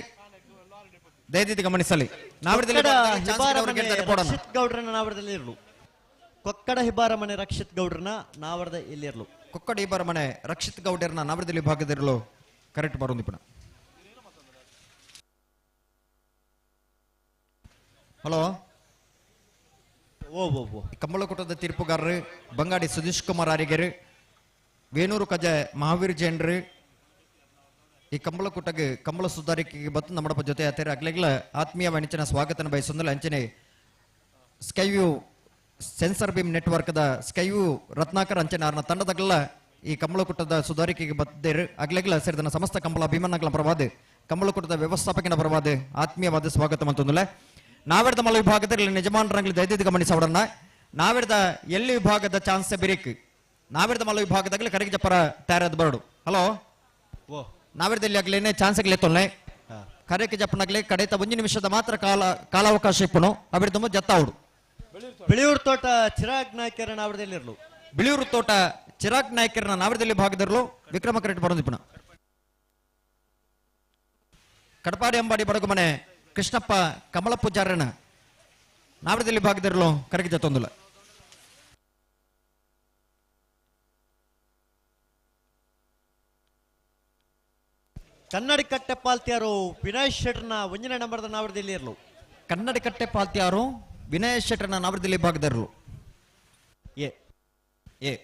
[SPEAKER 5] ದಯದಿದ್ದು ಗಮನಿಸಲಿ.
[SPEAKER 1] ರಕ್ಷಿತ್ ಗೌಡ್ರನ್ನ ನಾವರದಲ್ಲಿ ಇರಲು. ಕೊಕ್ಕಡ ಹಿಬಾರ ಮನೆ ರಕ್ಷಿತ್ ಗೌಡ್ರನ್ನ ನಾವರದ ಇಲ್ಲಿರಲು.
[SPEAKER 5] ಕೊಕ್ಕಡ ಹಿಬಾರ ಮನೆ ರಕ್ಷಿತ್ ಗೌಡರನ್ನ ನಾವರದಲ್ಲಿ ಭಾಗದಿರಲು ಕರೆಕ್ಟ್ ಬರೋಂದಿಪ್ಪಣ. ಹಲೋ
[SPEAKER 1] ಓ ಓ ಓ
[SPEAKER 5] ಕಂಬಳಕೂಟದ ತೀರ್ಪುಗಾರರು ಬಂಗಾಡಿ ಸುಧೀಶ್ ಕುಮಾರ್ ಆರಿಗೆರು, ವೇಣೂರು ಕಜೆ ಮಹಾವೀರ್ ಜೈನ್ರು ಈ ಕಂಬಳಕೂಟಗೆ ಕಂಬಳ ಸುಧಾರಿಕೆಗೆ ಬತ್ತು ನಮ್ಮಡಪ್ಪ ಜೊತೆ ಆತೇರ ಅಗ್ಲೆಗ್ಲ ಆತ್ಮೀಯ ವಾಣಿಜ್ಯನ ಸ್ವಾಗತನ ಬಯಸೊಂದಲ ಅಂಚನೆ ಸ್ಕೈವ್ಯೂ ಸೆನ್ಸರ್ ಬೀಮ್ ನೆಟ್ವರ್ಕ್ದ ಸ್ಕೈವ್ಯೂ ರತ್ನಾಕರ್ ಅಂಚನೆ ಅವರ ತಂಡದಾಗಲ ಈ ಕಂಬಳಕೂಟದ ಸುಧಾರಿಕೆಗೆ ಬದ್ದೇರು ಅಗ್ಲೆಗ್ಲ ಸೇರಿದ ಸಮಸ್ತ ಕಂಬಳ ಅಭಿಮಾನಗಳ ಪರವಾದ ಕಂಬಳಕೂಟದ ವ್ಯವಸ್ಥಾಪಕನ ಪರವಾದ ಆತ್ಮೀಯವಾದ ಸ್ವಾಗತ ಮಂತೊಂದಲ. ನಾವೆರ್ದ ಮಲ ವಿಭಾಗದಲ್ಲಿ ಯಜಮಾನರಂಗ್ಲಿ ದಯದಿದ್ದು ಗಮನಿಸೋಡನ್ನ ನಾವೆರ್ದ ಎಲ್ಲಿ ವಿಭಾಗದ ಚಾನ್ಸ್ ಬಿರಿಕ್ ನಾವೆರ್ದ ಮಲ ವಿಭಾಗದಾಗಲಿ ಕಡೆಗೆ ಜಪ್ಪರ ತಯಾರಾದ ಬರಡು. ಹಲೋ ನಾವೆರ್ದಲ್ಲಿ ಆಗ್ಲೇನೆ ಚಾನ್ಸ್ ಆಗ್ಲೇ ತೊಲ್ಲೆ ಕರೆಗೆ ಜಪ್ಪನಾಗ್ಲಿ ಕಡೆತ 1 ನಿಮಿಷದ ಮಾತ್ರ ಕಾಲಾವಕಾಶ ಇಪ್ಪನು ಅವಿರ್ದ ಜತ್ತಾవుಡು.
[SPEAKER 1] ಬಿಳಿಯೂರು ತೋಟ ಚಿರಾಗ್ ನಾಯ್ಕರ ನಾವರದಲ್ಲಿರಲು.
[SPEAKER 5] ಬಿಳಿಯೂರು ತೋಟ ಚಿರಾಗ್ ನಾಯ್ಕರನ ನಾವರದಲ್ಲಿ ಭಾಗದಿರಲು ವಿಕ್ರಮ ಕರೆಕ್ಟ್ ಬರೋದಿಪ್ಪಣ. ಕಡಪಾಡಿ ಅಂಬಾಡಿ ಬಡಗುಮನೆ ಕೃಷ್ಣಪ್ಪ ಕಮಲ ಪೂಜಾರನ ನಾವರದಲ್ಲಿ ಭಾಗದಿರಲು ಕರಗಿ ಜತ್ತೊಂದಿಲ್ಲ.
[SPEAKER 1] ಕನ್ನಡಿ ಕಟ್ಟೆ ಪಾಲ್ತಿಯಾರು ವಿನಯ್ ಶೆಟ್ಟರ್ನ 1ನೇ ನಂಬರ್ದ ನಾವರದಲ್ಲಿ ಇರಲು.
[SPEAKER 5] ಕನ್ನಡಿ ಕಟ್ಟೆ ಪಾಲ್ತಿಯಾರು ವಿನಯ್ ಶೆಟ್ಟರ್ನ ನಾವರದಲ್ಲಿ ಭಾಗದಿರಲು.
[SPEAKER 1] ಎ
[SPEAKER 5] ಎ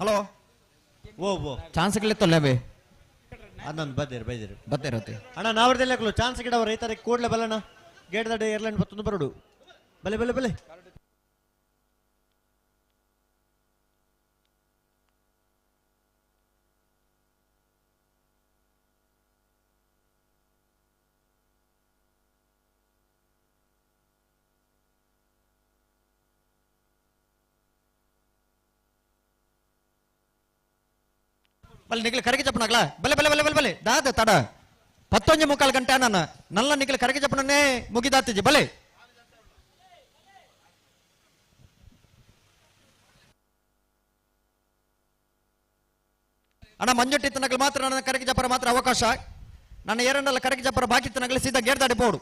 [SPEAKER 5] ಹಲೋ
[SPEAKER 1] ಓ ಓ
[SPEAKER 5] ಚಾನ್ಸ್ ತೊಲ್ಲೆ
[SPEAKER 1] ಅದೊಂದು ಬದ್ದೇರು ಬೈದಿರು
[SPEAKER 5] ಬತ್ತೇರತ್ತೆ
[SPEAKER 1] ಅಣ್ಣ ನಾವರ್ದೆಲ್ಲ ಚಾನ್ಸ್ ಗಿಡವ ರೈತರಿಗೆ ಕೂಡಲೇ ಬಲ್ಲಣ್ಣ ಗೇಟ್ ದಾಡಿ ಏರ್ಲೈನ್ ಬತ್ತೊಂದು ಬರೋಡು ಬಲೆ ಬಲೆ ಬಲೆ
[SPEAKER 5] ಬಲೆ ನಿಖಿಲ್ ಕರಗಿ ಚಪ್ಪನಾಗ್ಲ ಬಲೆ ಬಲೆ ಬಲೆ ಬಲೆ ಬಲೆ ದಾದ ತಡ 11:45 ಗಂಟೆ ನನ್ನ ನಲ್ಲ ನಿಖಿಲ್ ಕರಗಿ ಚಪ್ಪನನ್ನೇ ಮುಗಿದಾತಿಜಿ ಬಲೆ ಅಣ್ಣ ಮಂಜುಟ್ಟಿ ತನಕಲ್ ಮಾತ್ರ ನನ್ನ ಕರಗಿ ಜಪ್ಪರ ಮಾತ್ರ ಅವಕಾಶ ನನ್ನ ಏರಂಡಲ್ಲ ಕರಗಿ ಜಪ್ಪರ ಬಾಕಿ ತನಕಲ್ ಸೀದಾ ಗೇರ್ದಾಡಿ ಬೋಡು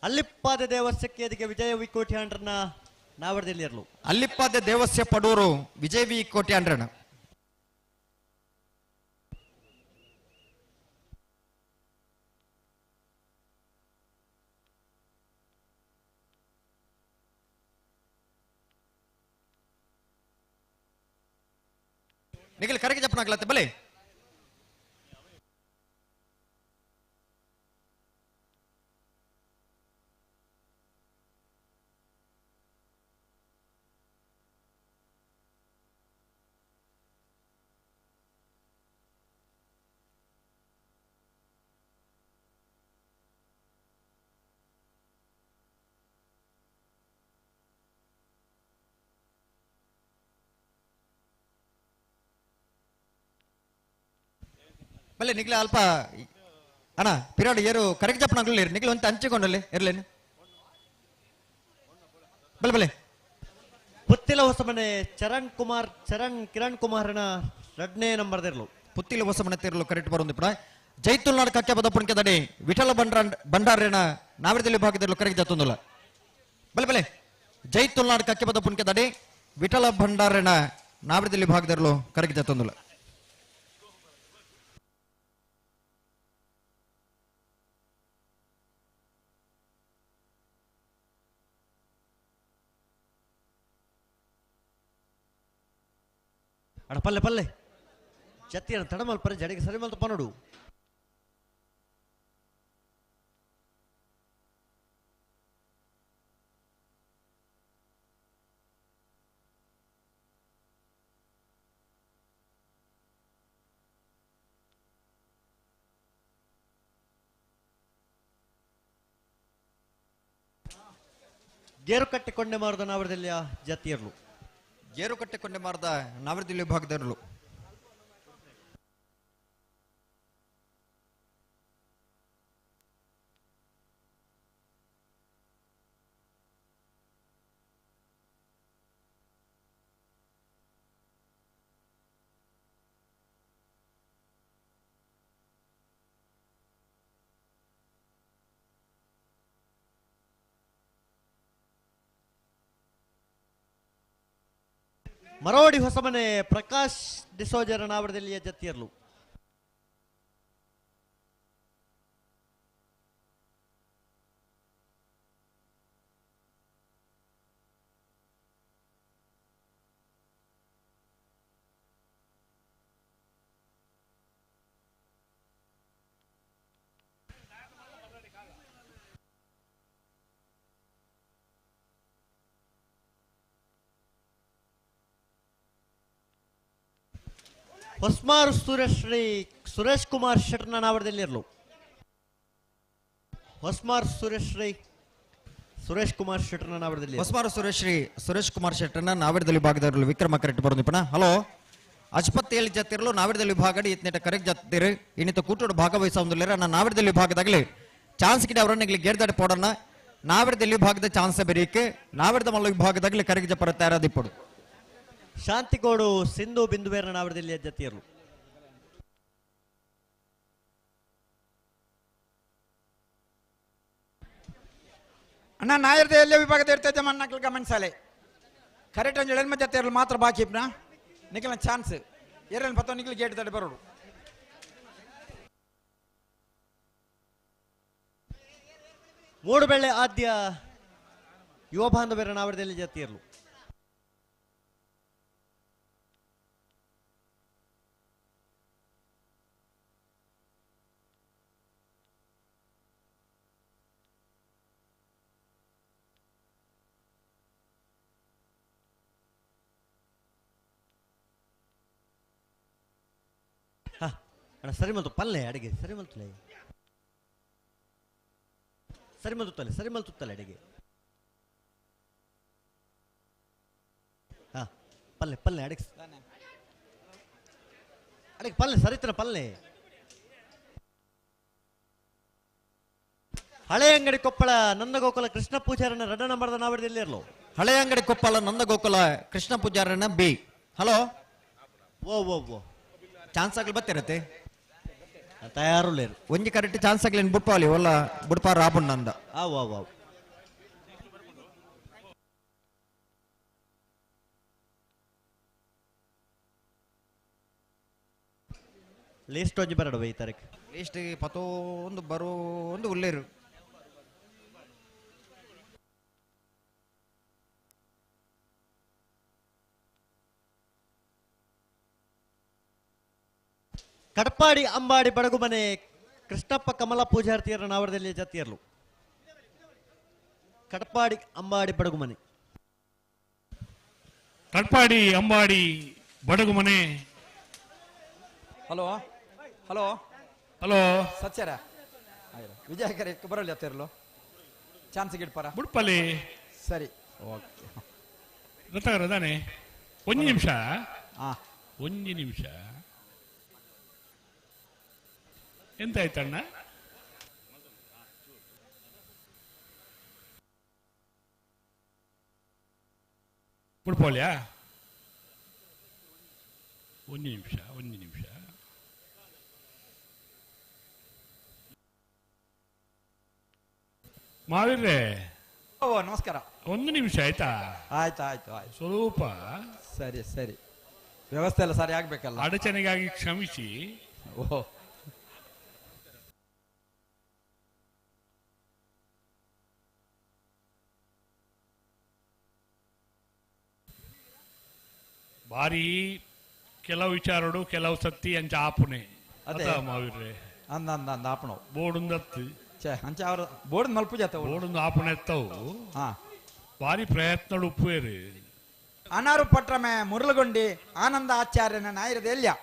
[SPEAKER 1] ಅಲ್ಲಿಪ್ಪಾದ ದೇವಸ್ಥಕ್ಕೆ ಅದಕ್ಕೆ ವಿಜಯ ವಿ ಕೋಟಿ ಅಂಡ್ರನ್ನ ನಾವರ್ದೆಲ್ಲಿರಲು
[SPEAKER 5] ಅಲ್ಲಿಪ್ಪಾದ ದೇವಸ್ಯ ಪಡೂರು ವಿಜಯ ವಿ ಕೋಟಿ ಅಂಡ್ರಣ ನಿಖಿಲ್ ಕರಗಿ ಜಪ್ಪನಾಗ್ಲತ್ತೆ ಬಲೆ ಬಲೆ ನಿಗ್ಲ ಅಲ್ಪ ಅಣ್ಣ ಪಿರಾಡು ಏರು ಕರಗಿ ಜಪ್ಪನಾಗ್ಲಿ ನಿಗ್ಲ ಒಂದು ಹಂಚಿಕೊಂಡಲ್ಲಿ ಇರ್ಲೇನು ಬಲೆ ಬಲೆ
[SPEAKER 1] ಪುತ್ತಿಲ ಹೊಸಮನೆ ಚರಣ್ ಕುಮಾರ್ ಚರಣ್ ಕಿರಣ್ ಕುಮಾರ್ನ ಎರಡನೇ ನಂಬರ್ದಿರಲು
[SPEAKER 5] ಪುತ್ತಿಲ ಹೊಸಮನೆ ತಿರಲು ಕರೆಕ್ಟ್ ಬರೋದು ಪಡ ಜೈತುಲ್ನಾಡ್ ಕಕ್ಕೆ ಬದಪ್ಪುಣಿಕೆ ದಡಿ ವಿಠಲ ಭಂಡಾರೇನ ನಾವರದಲ್ಲಿ ಭಾಗದಲ್ಲಿ ಕರೆಗೆ ಜತ್ತೊಂದುಲ್ಲ ಬಲೆ ಬಲೆ ಜೈತುಲ್ನಾಡ್ ಕಕ್ಕೆ ಬದಪ್ಪುಣಿಕೆ ದಡಿ ವಿಠಲ ಭಂಡಾರೇನ ನಾವರದಲ್ಲಿ ಭಾಗದಲ್ಲೂ ಕರೆಗೆ ಜತ್ತೊಂದುಲ್ಲ
[SPEAKER 1] ಅಡ ಪಲ್ಲೆ ಪಲ್ಲೆ ಜತ್ತಿನ ತಡಮಲ್ಪರೆ ಜಡಿಗೆ ಸರಿ ಮಲ್ತ ಪನಡು ಗೇರು ಕಟ್ಟಿಕೊಂಡೆ ಮಾರದ ನಾವರದಲ್ಲಿಯ ಜತಿಯರ್ಲು
[SPEAKER 5] ಗೇರು ಕಟ್ಟಿಕೊಂಡೆ ಮಾರದ ನಾವರದಲ್ಲಿ ವಿಭಾಗದಲ್ಲೂ
[SPEAKER 1] ಮರೋಡಿ ಹೊಸಮನೆ ಪ್ರಕಾಶ್ ಡಿಸೋಜರ ನಾವರದಲ್ಲಿಯ ಜತಿಯರ್ಲು ಹೊಸ್ಮಾರು ಸುರೇಶ್ರೀ ಸುರೇಶ್ ಕುಮಾರ್ ಶೆಟ್ಟರ್ನ ನಾವರದಲ್ಲಿರಲು ಹೊಸ್ಮಾರ್ ಸುರೇಶ್ರೀ ಸುರೇಶ್ ಕುಮಾರ್ ಶೆಟ್ಟರ್ನ ನಾವರದಲ್ಲಿ
[SPEAKER 5] ಹೊಸ್ಮಾರು ಸುರೇಶ್ರೀ ಸುರೇಶ್ ಕುಮಾರ್ ಶೆಟ್ಟರ್ನ ನಾವರದಲ್ಲಿ ಭಾಗದವರು ವಿಕ್ರಮ ಕರೆಕ್ಟ್ ಬರೋದು ಹಲೋ ಅಜ್ಪತ್ತೇಳು ಜತ್ತಿರಲು ನಾವರದಲ್ಲಿ ವಿಭಾಗಡಿ ಇತ್ನೇಟ ಕರೆಕ್ಟ್ ಜತ್ತಿರು ಇನ್ನಿತ ಕೂಟೋಡು ಭಾಗವಹಿಸೋದಿಲ್ಲ ನಾನು ನಾವರದಲ್ಲಿ ವಿಭಾಗದಾಗಲಿ ಚಾನ್ಸ್ ಗಿಡ ಅವರನ್ನ ಇಲ್ಲಿ ಗೇರ್ದಾಡಿ ಪೋಡೋಣ ನಾವರದಲ್ಲಿ ವಿಭಾಗದ ಚಾನ್ಸ್ ಬೆರೀಕೆ ನಾವರದ ಮಲ್ಲ ವಿಭಾಗದಾಗಲಿ ಕರೆಗೆ ಜಪರ ತಯಾರಾದಿಪ್ಪಡು
[SPEAKER 1] ಶಾಂತಿಗೋಡು ಸಿಂಧು ಬಿಂದುವೇರ್ನ ನಾವರದಲ್ಲಿ ಜತಿಯರ್ಲು
[SPEAKER 16] ಅಣ್ಣ ನಾಯರ್ದ ಎಲ್ಲ ವಿಭಾಗದ ಇರ್ತೈತೆ ಮಣ್ಣಕ್ಲು ಗಮನಿಸಾಲೆ ಕರೆಕ್ಟ್ ಒಂದು ಎಳ್ಮ ಜೊತೆ ಮಾತ್ರ ಬಾಕಿ ಇಪ್ನ ನಿಖಲ ಚಾನ್ಸ್ ಎರನ್ ಪತ್ತ ನಿಖಲ್ ಗೇಟ್ ತಡೆ ಬರೋಡು
[SPEAKER 1] ಮೂಡುಬೆಳ್ಳೆ ಆದ್ಯ ಯುವ ಬಾಂಧವರ ನಾವರದಲ್ಲಿ ಜತ್ತಿಯರ್ಲು. ಅಣ್ಣ ಸರಿ ಮಲ್ತು ಪಲ್ಲೆ ಅಡಿಗೆ ಸರಿ ಮಲ್ತಲೆ ಸರಿ ಮಲ್ತುತ್ತಲೆ ಸರಿ ಮಲ್ತುತ್ತಲೆ ಅಡಿಗೆ. ಹಾ ಪಲ್ಲೆ ಪಲ್ಲೆ ಅಡಿಗೆ ಅಡಿಗೆ ಪಲ್ಲೆ ಸರಿತನ ಪಲ್ಲೆ. ಹಳೆ ಅಂಗಡಿ ಕೊಪ್ಪಳ ನಂದಗೋಕುಲ ಕೃಷ್ಣ ಪೂಜಾರನ ರಡ್ಡ ನಂಬರ್ದ ನಾವಡದಲ್ಲಿ ಇರಲು.
[SPEAKER 5] ಹಳೆ ಅಂಗಡಿ ಕೊಪ್ಪಳ ನಂದಗೋಕುಲ ಕೃಷ್ಣ ಪೂಜಾರನ ಬಿ. ಹಲೋ
[SPEAKER 1] ಓ ಓ ಓ
[SPEAKER 5] ಚಾನ್ಸ್ ಆಗಲಿ ಬತ್ತಿರತ್ತೆ
[SPEAKER 1] ತಯಾರುಲೇರು
[SPEAKER 5] ಒಂಜಿ ಕರೆಕ್ಟ್ ಚಾನ್ಸ್ ಆಗಲಿ ಬುಡ್ಪಾಲಿ ಒಲ್ಲ ಬುಡ್ಪಾರ ಆಪುಂಡ
[SPEAKER 1] ಆವು ಆವು ಆವು. ಲಿಸ್ಟ್ ಒಂಜಿ ಬರಡು ಈ ತಾರೀಕು
[SPEAKER 5] ಲಿಸ್ಟ್ ಪತೊಂದು ಬರೋ ಒಂದು ಉಲ್ಲೇರು.
[SPEAKER 1] ಕಡಪಾಡಿ ಅಂಬಾಡಿ ಬಡಗುಮನೆ ಕೃಷ್ಣಪ್ಪ ಕಮಲ ಪೂಜಾರ್ತಿಯರ ನಾವರದಲ್ಲಿ ಜತಿಯರ್ಲು. ಕಡಪಾಡಿ ಅಂಬಾಡಿ ಬಡಗುಮನೆ.
[SPEAKER 3] ಕಡಪಾಡಿ ಅಂಬಾಡಿ ಬಡಗುಮನೆ.
[SPEAKER 16] ಹಲೋ ಹಲೋ
[SPEAKER 3] ಹಲೋ
[SPEAKER 16] ಸತ್ಯರ ವಿಜಯಕರ ಬರಲಿ ಅತ್ತಿರಲು ಚಾನ್ಸ್ ಗಿಡ್ಪಾರ
[SPEAKER 3] ಬುಡ್ಪಲ್ಲಿ.
[SPEAKER 16] ಸರಿ ಓಕೆ
[SPEAKER 3] ಗೊತ್ತಾಗರ ತಾನೆ. ಒಂದು ನಿಮಿಷ, ಒಂದು ನಿಮಿಷ. ಎಂತ ಆಯ್ತಣ್ಣ? ಬುಡ್ಪೋಲ್ಯಾ? ಒಂದು ನಿಮಿಷ, ಒಂದು ನಿಮಿಷ. ಮಾವಿರ್ರೆ
[SPEAKER 16] ಓ ನಮಸ್ಕಾರ.
[SPEAKER 3] ಒಂದು ನಿಮಿಷ ಆಯ್ತಾ?
[SPEAKER 16] ಆಯ್ತು ಆಯ್ತು ಆಯ್ತು.
[SPEAKER 3] ಸ್ವಲ್ಪ
[SPEAKER 16] ಸರಿ ಸರಿ, ವ್ಯವಸ್ಥೆ ಎಲ್ಲ ಸರಿ ಆಗ್ಬೇಕಲ್ಲ.
[SPEAKER 3] ಅಡಚಣೆಗಾಗಿ ಕ್ಷಮಿಸಿ.
[SPEAKER 16] ಓ
[SPEAKER 3] ಬಾರಿ ಕೆಲವು ವಿಚಾರಡು ಕೆಲವು ಸತ್ತಿ ಅಂಚ ಆಪುನೆ
[SPEAKER 16] ಅದೇ
[SPEAKER 3] ಮಾವಿರ್ರೆ
[SPEAKER 16] ಅಂದ ಅಂದ ಅಂದ ಆಪಣವು
[SPEAKER 3] ಬೋರ್ಡುಂದತ್ತು
[SPEAKER 16] ಛೇ ಅಂಚ ಅವ್ರ ಬೋರ್ಡ್ ಮಲ್ಪು ಜಾತ
[SPEAKER 3] ಬೋರ್ಡುಂದು ಆಪುಣೆ ಎತ್ತವು.
[SPEAKER 16] ಹಾ
[SPEAKER 3] ಬಾರಿ ಪ್ರಯತ್ನ ಉಪ್ಪುವೇರು.
[SPEAKER 16] ಅನಾರು ಪಟ್ರಮೆ ಮುರುಳುಗೊಂಡಿ ಆನಂದ ಆಚಾರ್ಯನ ನಾಯಿರದ ಎಲ್ಯ.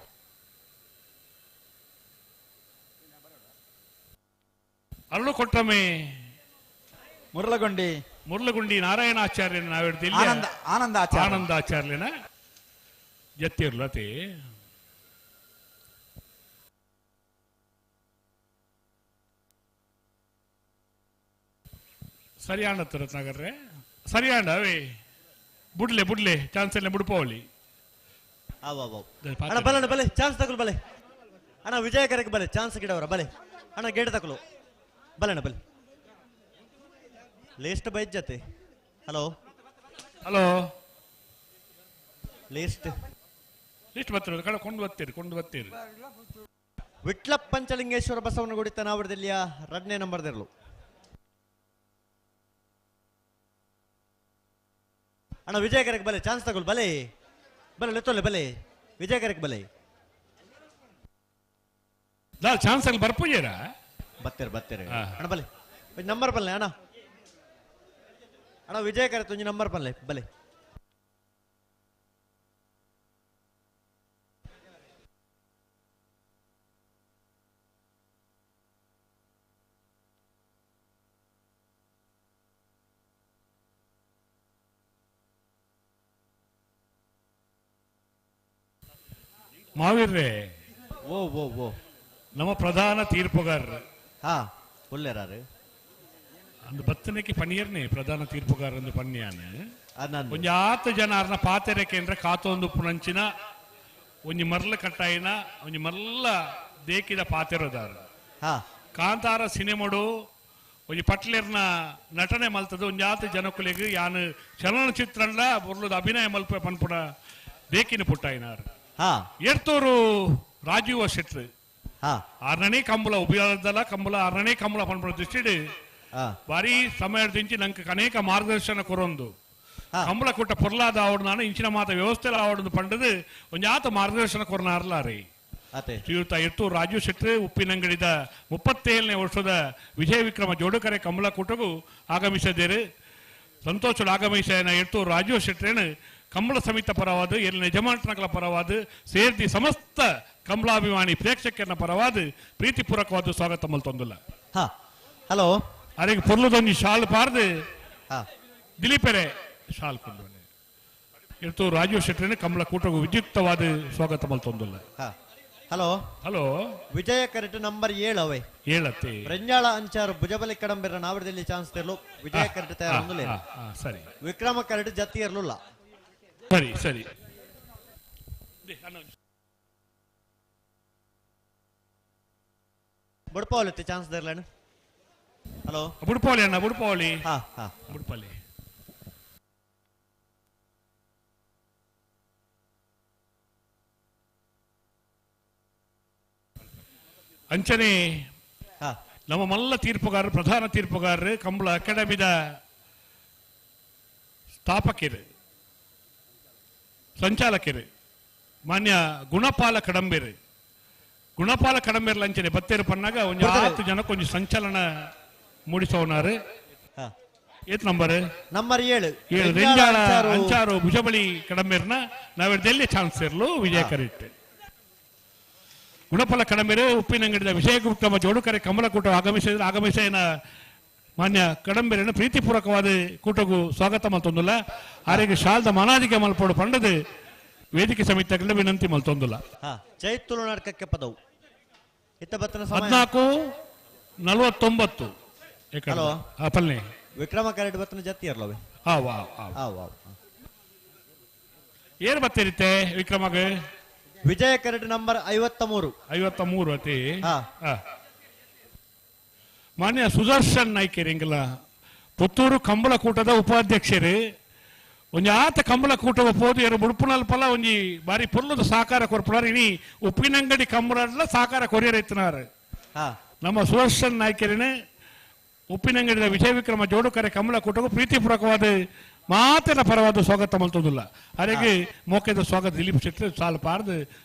[SPEAKER 3] ಅರಳು ಕೊಟ್ಟಮೆ
[SPEAKER 16] ಮುರುಳುಗೊಂಡಿ
[SPEAKER 3] ಮುರುಳುಗುಂಡಿ ನಾರಾಯಣಾಚಾರ್ಯನ ನಾವಿರ್ದಿಲ್ಲ
[SPEAKER 16] ಆನಂದ ಆನಂದಾಚಾರ್ಯ
[SPEAKER 3] ಆನಂದಾಚಾರ್ಯನ ಜತ್ತಿರ್ಲತೆ. ಸರಿಯಾಣ ರತ್ನಾಗರ್ರೆ ಸರಿಯಾಣ ಅವೇ ಬುಡ್ಲೆ ಬುಡ್ಲೆ ಚಾನ್ಸ್ ಎಲ್ಲ ಬುಡ್ಪೋಲಿ.
[SPEAKER 1] ಅಣ್ಣ ಬಲೆ ಅಣ್ಣ ಬಲೆ ಚಾನ್ಸ್ ತಗೊಳ್ಳು ಬಲೆ ಅಣ್ಣ ವಿಜಯಕರಕ್ಕೆ ಬಲೆ ಚಾನ್ಸ್ ಗಿಡವರ ಬಲೆ ಅಣ್ಣ ಗೇಟ್ ತಗೊಳ್ಳು ಬಲೆ ಅಣ್ಣ ಬಲೆ ಲಿಸ್ಟ್ ಬೈಜತೆ. ಹಲೋ
[SPEAKER 3] ಹಲೋ
[SPEAKER 1] ಲಿಸ್ಟ್
[SPEAKER 3] ಲಿಸ್ಟ್ ಬರ್ತಿರೋದು ಕಡೆ ಕೊಂಡು ಬರ್ತೀರಿ ಕೊಂಡು ಬರ್ತೀರಿ.
[SPEAKER 1] ವಿಟ್ಲ ಪಂಚಲಿಂಗೇಶ್ವರ ಬಸವನಗುಡಿ ತನಾವರದಲ್ಲಿಯ ಎರಡನೇ ನಂಬರ್ದಿರಲು. ಅಣ್ಣ ವಿಜಯಕರಕ್ಕೆ ಬಲೆ ಚಾನ್ಸ್ ತಗೊಳ್ಳು ಬಲೆ ಬಲೆ ಲೆತ್ತೊಲ್ಲೆ ಬಲೆ ವಿಜಯಕರಕ್ಕೆ ಬಲೆ
[SPEAKER 3] ಚಾನ್ಸ್ ಅಲ್ಲಿ ಬರ್ಪುಜೇರಾ
[SPEAKER 1] ಬತ್ತೀರಿ ಬತ್ತೀರಿ ಅಣ್ಣ ಬಲೆ ನಂಬರ್ ಬಲ್ಲೆ ಅಣ್ಣ ಅಣ್ಣ ವಿಜಯಕರ ತುಂಜಿ ನಂಬರ್ ಬಲ್ಲೆ ಬಲೆ.
[SPEAKER 3] ಮಾವೀರ್ರೆ
[SPEAKER 1] ಓ ಓ ಓ
[SPEAKER 3] ನಮ್ಮ ಪ್ರಧಾನ ತೀರ್ಪುಗಾರರು
[SPEAKER 1] ಹಾ ಒಳ್ಳೆರಾರು
[SPEAKER 3] ಅಂದು ಬತ್ತನಕ್ಕೆ ಪಣಿಯರ್ನೇ ಪ್ರಧಾನ ತೀರ್ಪುಗಾರ ಅಂದು ಪನ್ಯಾನ ಒಂಜಿ ಆತ ಜನ ಅರ್ನ ಪಾತೆರೆ ಕೇಂದ್ರ ಕಾತೊಂದು ಪುಣಂಚಿನ ಒಂಜಿ ಮರ್ಲ ಕಟ್ಟಾಯಿನ ಒಂಜಿ ಮರ್ಲ ದೇಕಿದ ಪಾತೆರೋದಾರ ಕಾಂತಾರ ಸಿನಿಮಾಡು ಒಂಜಿ ಪಟ್ಲೇರ್ನ ನಟನೆ ಮಲ್ತದ ಒಂಜಿ ಆತ ಜನಕುಲೆಗ್ ಯಾನು ಚಲನಚಿತ್ರಲ್ಲ ಬೊರ್ಲದ ಅಭಿನಯ ಮಲ್ಪ ಪನ್ಪುಣ ದೇಕಿನ ಪುಟ್ಟಾಯಿನಾರ್ ಏರ್ತೂರು ರಾಜೀವ ಶೆಟ್ರು ಆರನೇ ಕಂಬಳ ಉಪಯೋಗದಲ್ಲ ಕಂಬಳ ಆರನೇ ಕಂಬಳ ಪನ್ಪುಣ ದೃಷ್ಟಿಡ್ ಭಾರಿ ಸಮಯ ನಂಗೆ ಅನೇಕ ಮಾರ್ಗದರ್ಶನ ಕೊರೊಂದು ಕಂಬಳ ಕೂಟ ಪೊರ್ಲಾದ ಆವಡು ನಾನು ಇಂಚಿನ ಮಾತ ವ್ಯವಸ್ಥೆ ಆವಡು ಪಂಡದು ಒಂಜಾತ ಮಾರ್ಗದರ್ಶನ ಕೊರನಾರ್ಲಾರಿ. ಶ್ರೀಯುತ ಎತ್ತು ರಾಜು ಶೆಟ್ಟಿ ಉಪ್ಪಿನಂಗಡಿದ 37ನೇ ವರ್ಷದ ವಿಜಯ ವಿಕ್ರಮ ಜೋಡುಕರೆ ಕಂಬಳ ಕೂಟಗೂ ಆಗಮಿಸಿದ್ದೇನೆ. ಸಂತೋಷ ಆಗಮಿಸಿದ ಎತ್ತು ರಾಜು ಶೆಟ್ಟೇನು ಕಂಬಳ ಸಮಿತಿ ಪರವಾದ ಎಲ್ಲಿ ಯಜಮಾನಗಳ ಪರವಾದ ಸೇರ್ದಿ ಸಮಸ್ತ ಕಂಬಳಾಭಿಮಾನಿ ಪ್ರೇಕ್ಷಕರ ಪರವಾದ ಪ್ರೀತಿಪೂರ್ವಕವಾದ ಸ್ವಾಗತ ಮಲ್ತೊಂದಿಲ್ಲ.
[SPEAKER 1] ಹಲೋ
[SPEAKER 3] ಅದಕ್ಕೆ ಪೊರ್ಲುದೊಂದು ಶಾಲ್ ಪಾರ್ದು ದಿಲೀಪರೇ ಶಾಲ್ ಕೊಂಡು ಎತ್ತು ರಾಜು ಶೆಟ್ಟೇನು ಕಂಬಳ ಕೂಟಗೂ ವಿದ್ಯುಕ್ತವಾದ ಸ್ವಾಗತ ಮಲ್ತೊಂದಿಲ್ಲ.
[SPEAKER 1] Hello
[SPEAKER 3] hello
[SPEAKER 1] Vijaya correct number 7 ಅವೇ
[SPEAKER 3] 7
[SPEAKER 1] ರೆಂಜಾಳ ಅಂಚಾರು ಭುಜಬಲಿ ಕಡಂಬಿರ ನಾವಡದಲ್ಲಿ ಚಾನ್ಸ್ ತಿರ್ಲು ವಿಜಯ ಕರೆಕ್ಟ್ ತಯಾರೊಂದುಲೇ
[SPEAKER 3] ಸರಿ
[SPEAKER 1] ವಿಕ್ರಮ ಕರೆಕ್ಟ್ ಜತಿ ಇರಲಿಲ್ಲ.
[SPEAKER 3] ಸರಿ ಸರಿ
[SPEAKER 1] ಬುಡ್ಪಾವಲಿ ಚಾನ್ಸ್ ದಿರ್ಲೇನು. ಹಲೋ
[SPEAKER 3] ಬುಡ್ಪಾವಲಿ ಅಣ್ಣ ಬುಡ್ಪಾವಲಿ.
[SPEAKER 1] ಹಾ ಹಾ
[SPEAKER 3] ಬುಡ್ಪಾವಲಿ. ಅಂಚನೆ ನಮ್ಮ ಮಲ್ಲ ತೀರ್ಪುಗಾರರು ಪ್ರಧಾನ ತೀರ್ಪುಗಾರರು ಕಂಬಳ ಅಕಾಡೆಮಿದ ಸ್ಥಾಪಕರು ಸಂಚಾಲಕರು ಮಾನ್ಯ ಗುಣಪಾಲ ಕಡಂಬೇರು. ಗುಣಪಾಲ ಕಡಂಬೇರು ಅಂಚನೆ ಬತ್ತೇರು ಪನ್ನಾಗ ಒಂದು 10 ಜನಕ್ಕೆ ಒಂದು ಸಂಚಲನ ಮೂಡಿಸೋನಾರು. ಏತ್ ನಂಬರ್?
[SPEAKER 1] ನಂಬರ್ 7
[SPEAKER 3] 7 ರೆಂಜಾಳ ಅಂಚಾರು ಭುಜಬಳಿ ಕಡಂಬೇರ್ನ ನಾವೆಲ್ಲಿ ಚಾನ್ಸ್ ಇರಲು ವಿಜಯ ಕರೆಕ್ಟ್. ಗುಣಫಲ ಕಡಂಬೇರು ಉಪ್ಪಿನಂಗಡಿದ ವಿಜಯಗುಪ್ತಮ ಜೋಡುಕರೆ ಕಮಲಕೂಟ ಆಗಮಿಸಿದ ಆಗಮಿಸಿನ ಮಾನ್ಯ ಕಡಂಬೇರನ್ನು ಪ್ರೀತಿಪೂರ್ವಕವಾದ ಕೂಟಗೂ ಸ್ವಾಗತ ಮಲ್ತೊಂದುಲ್ಲ. ಆರೆಗೆ ಶಾಲ್ದ ಮನಾದಿಗೆ ಮಲ್ಪೋಡು ಪಂಡದು ವೇದಿಕೆ ಸಮಿತಿ ವಿನಂತಿ ಮಲ್ತೊಂದುಲ್ಲ.
[SPEAKER 1] ಜೈ ತುಳುನಾಟಕಕ್ಕೆ ಪದವು
[SPEAKER 3] 14:49. ಪಲ್ನೆ
[SPEAKER 1] ವಿಕ್ರಮ ಕರೆಡ್ ಬತ್ತನ ಜತಿ ಇರ್ಲವೆ.
[SPEAKER 3] ಏನ್ ಬತ್ತಿರುತ್ತೆ ವಿಕ್ರಮಗ?
[SPEAKER 1] ವಿಜಯ ಕರೆಡ್ ನಂಬರ್ 53.
[SPEAKER 3] 53 ಅತಿ. ಮಾನ್ಯ ಸುದರ್ಶನ್ ನಾಯ್ಕರ್ ಎಂಗಲ ಪುತ್ತೂರು ಕಂಬಳ ಕೂಟದ ಉಪಾಧ್ಯಕ್ಷರು ಒಂಜಿ ಆತ ಕಂಬಳ ಕೂಟದ ಪೋದು ಎರು ಬುಡುಪುನಲ್ಪಲ ಒಂಜಿ ಬಾರಿ ಪೊರ್ಲುದ ಸಹಕಾರ ಕೊರ್ಪುನಾರ್. ಇನಿ ಉಪ್ಪಿನಂಗಡಿ ಕಂಬಳಡ್ಲ ಸಹಕಾರ ಕೊರಿಯರ್ ಎತ್ತಿನಾರ್ ನಮ್ಮ ಸುದರ್ಶನ್ ನಾಯ್ಕರಿನ ಉಪ್ಪಿನಂಗಡಿದ ವಿಜಯ ವಿಕ್ರಮ ಜೋಡುಕರೆ ಕಂಬಳ ಕೂಟಕ್ಕೂ ಪ್ರೀತಿಪೂರ್ವಕವಾದ ಮಾತಿನ ಪರವಾದ ಸ್ವಾಗತ ಮಲ್ತೊಂದಿಲ್ಲ. ಅರೆಗೆ ಮೋಕೆದ ಸ್ವಾಗತ ದಿಲೀಪ್ ಶೆಟ್ಟಿ ಸಾಲು ಪಾರ್ದು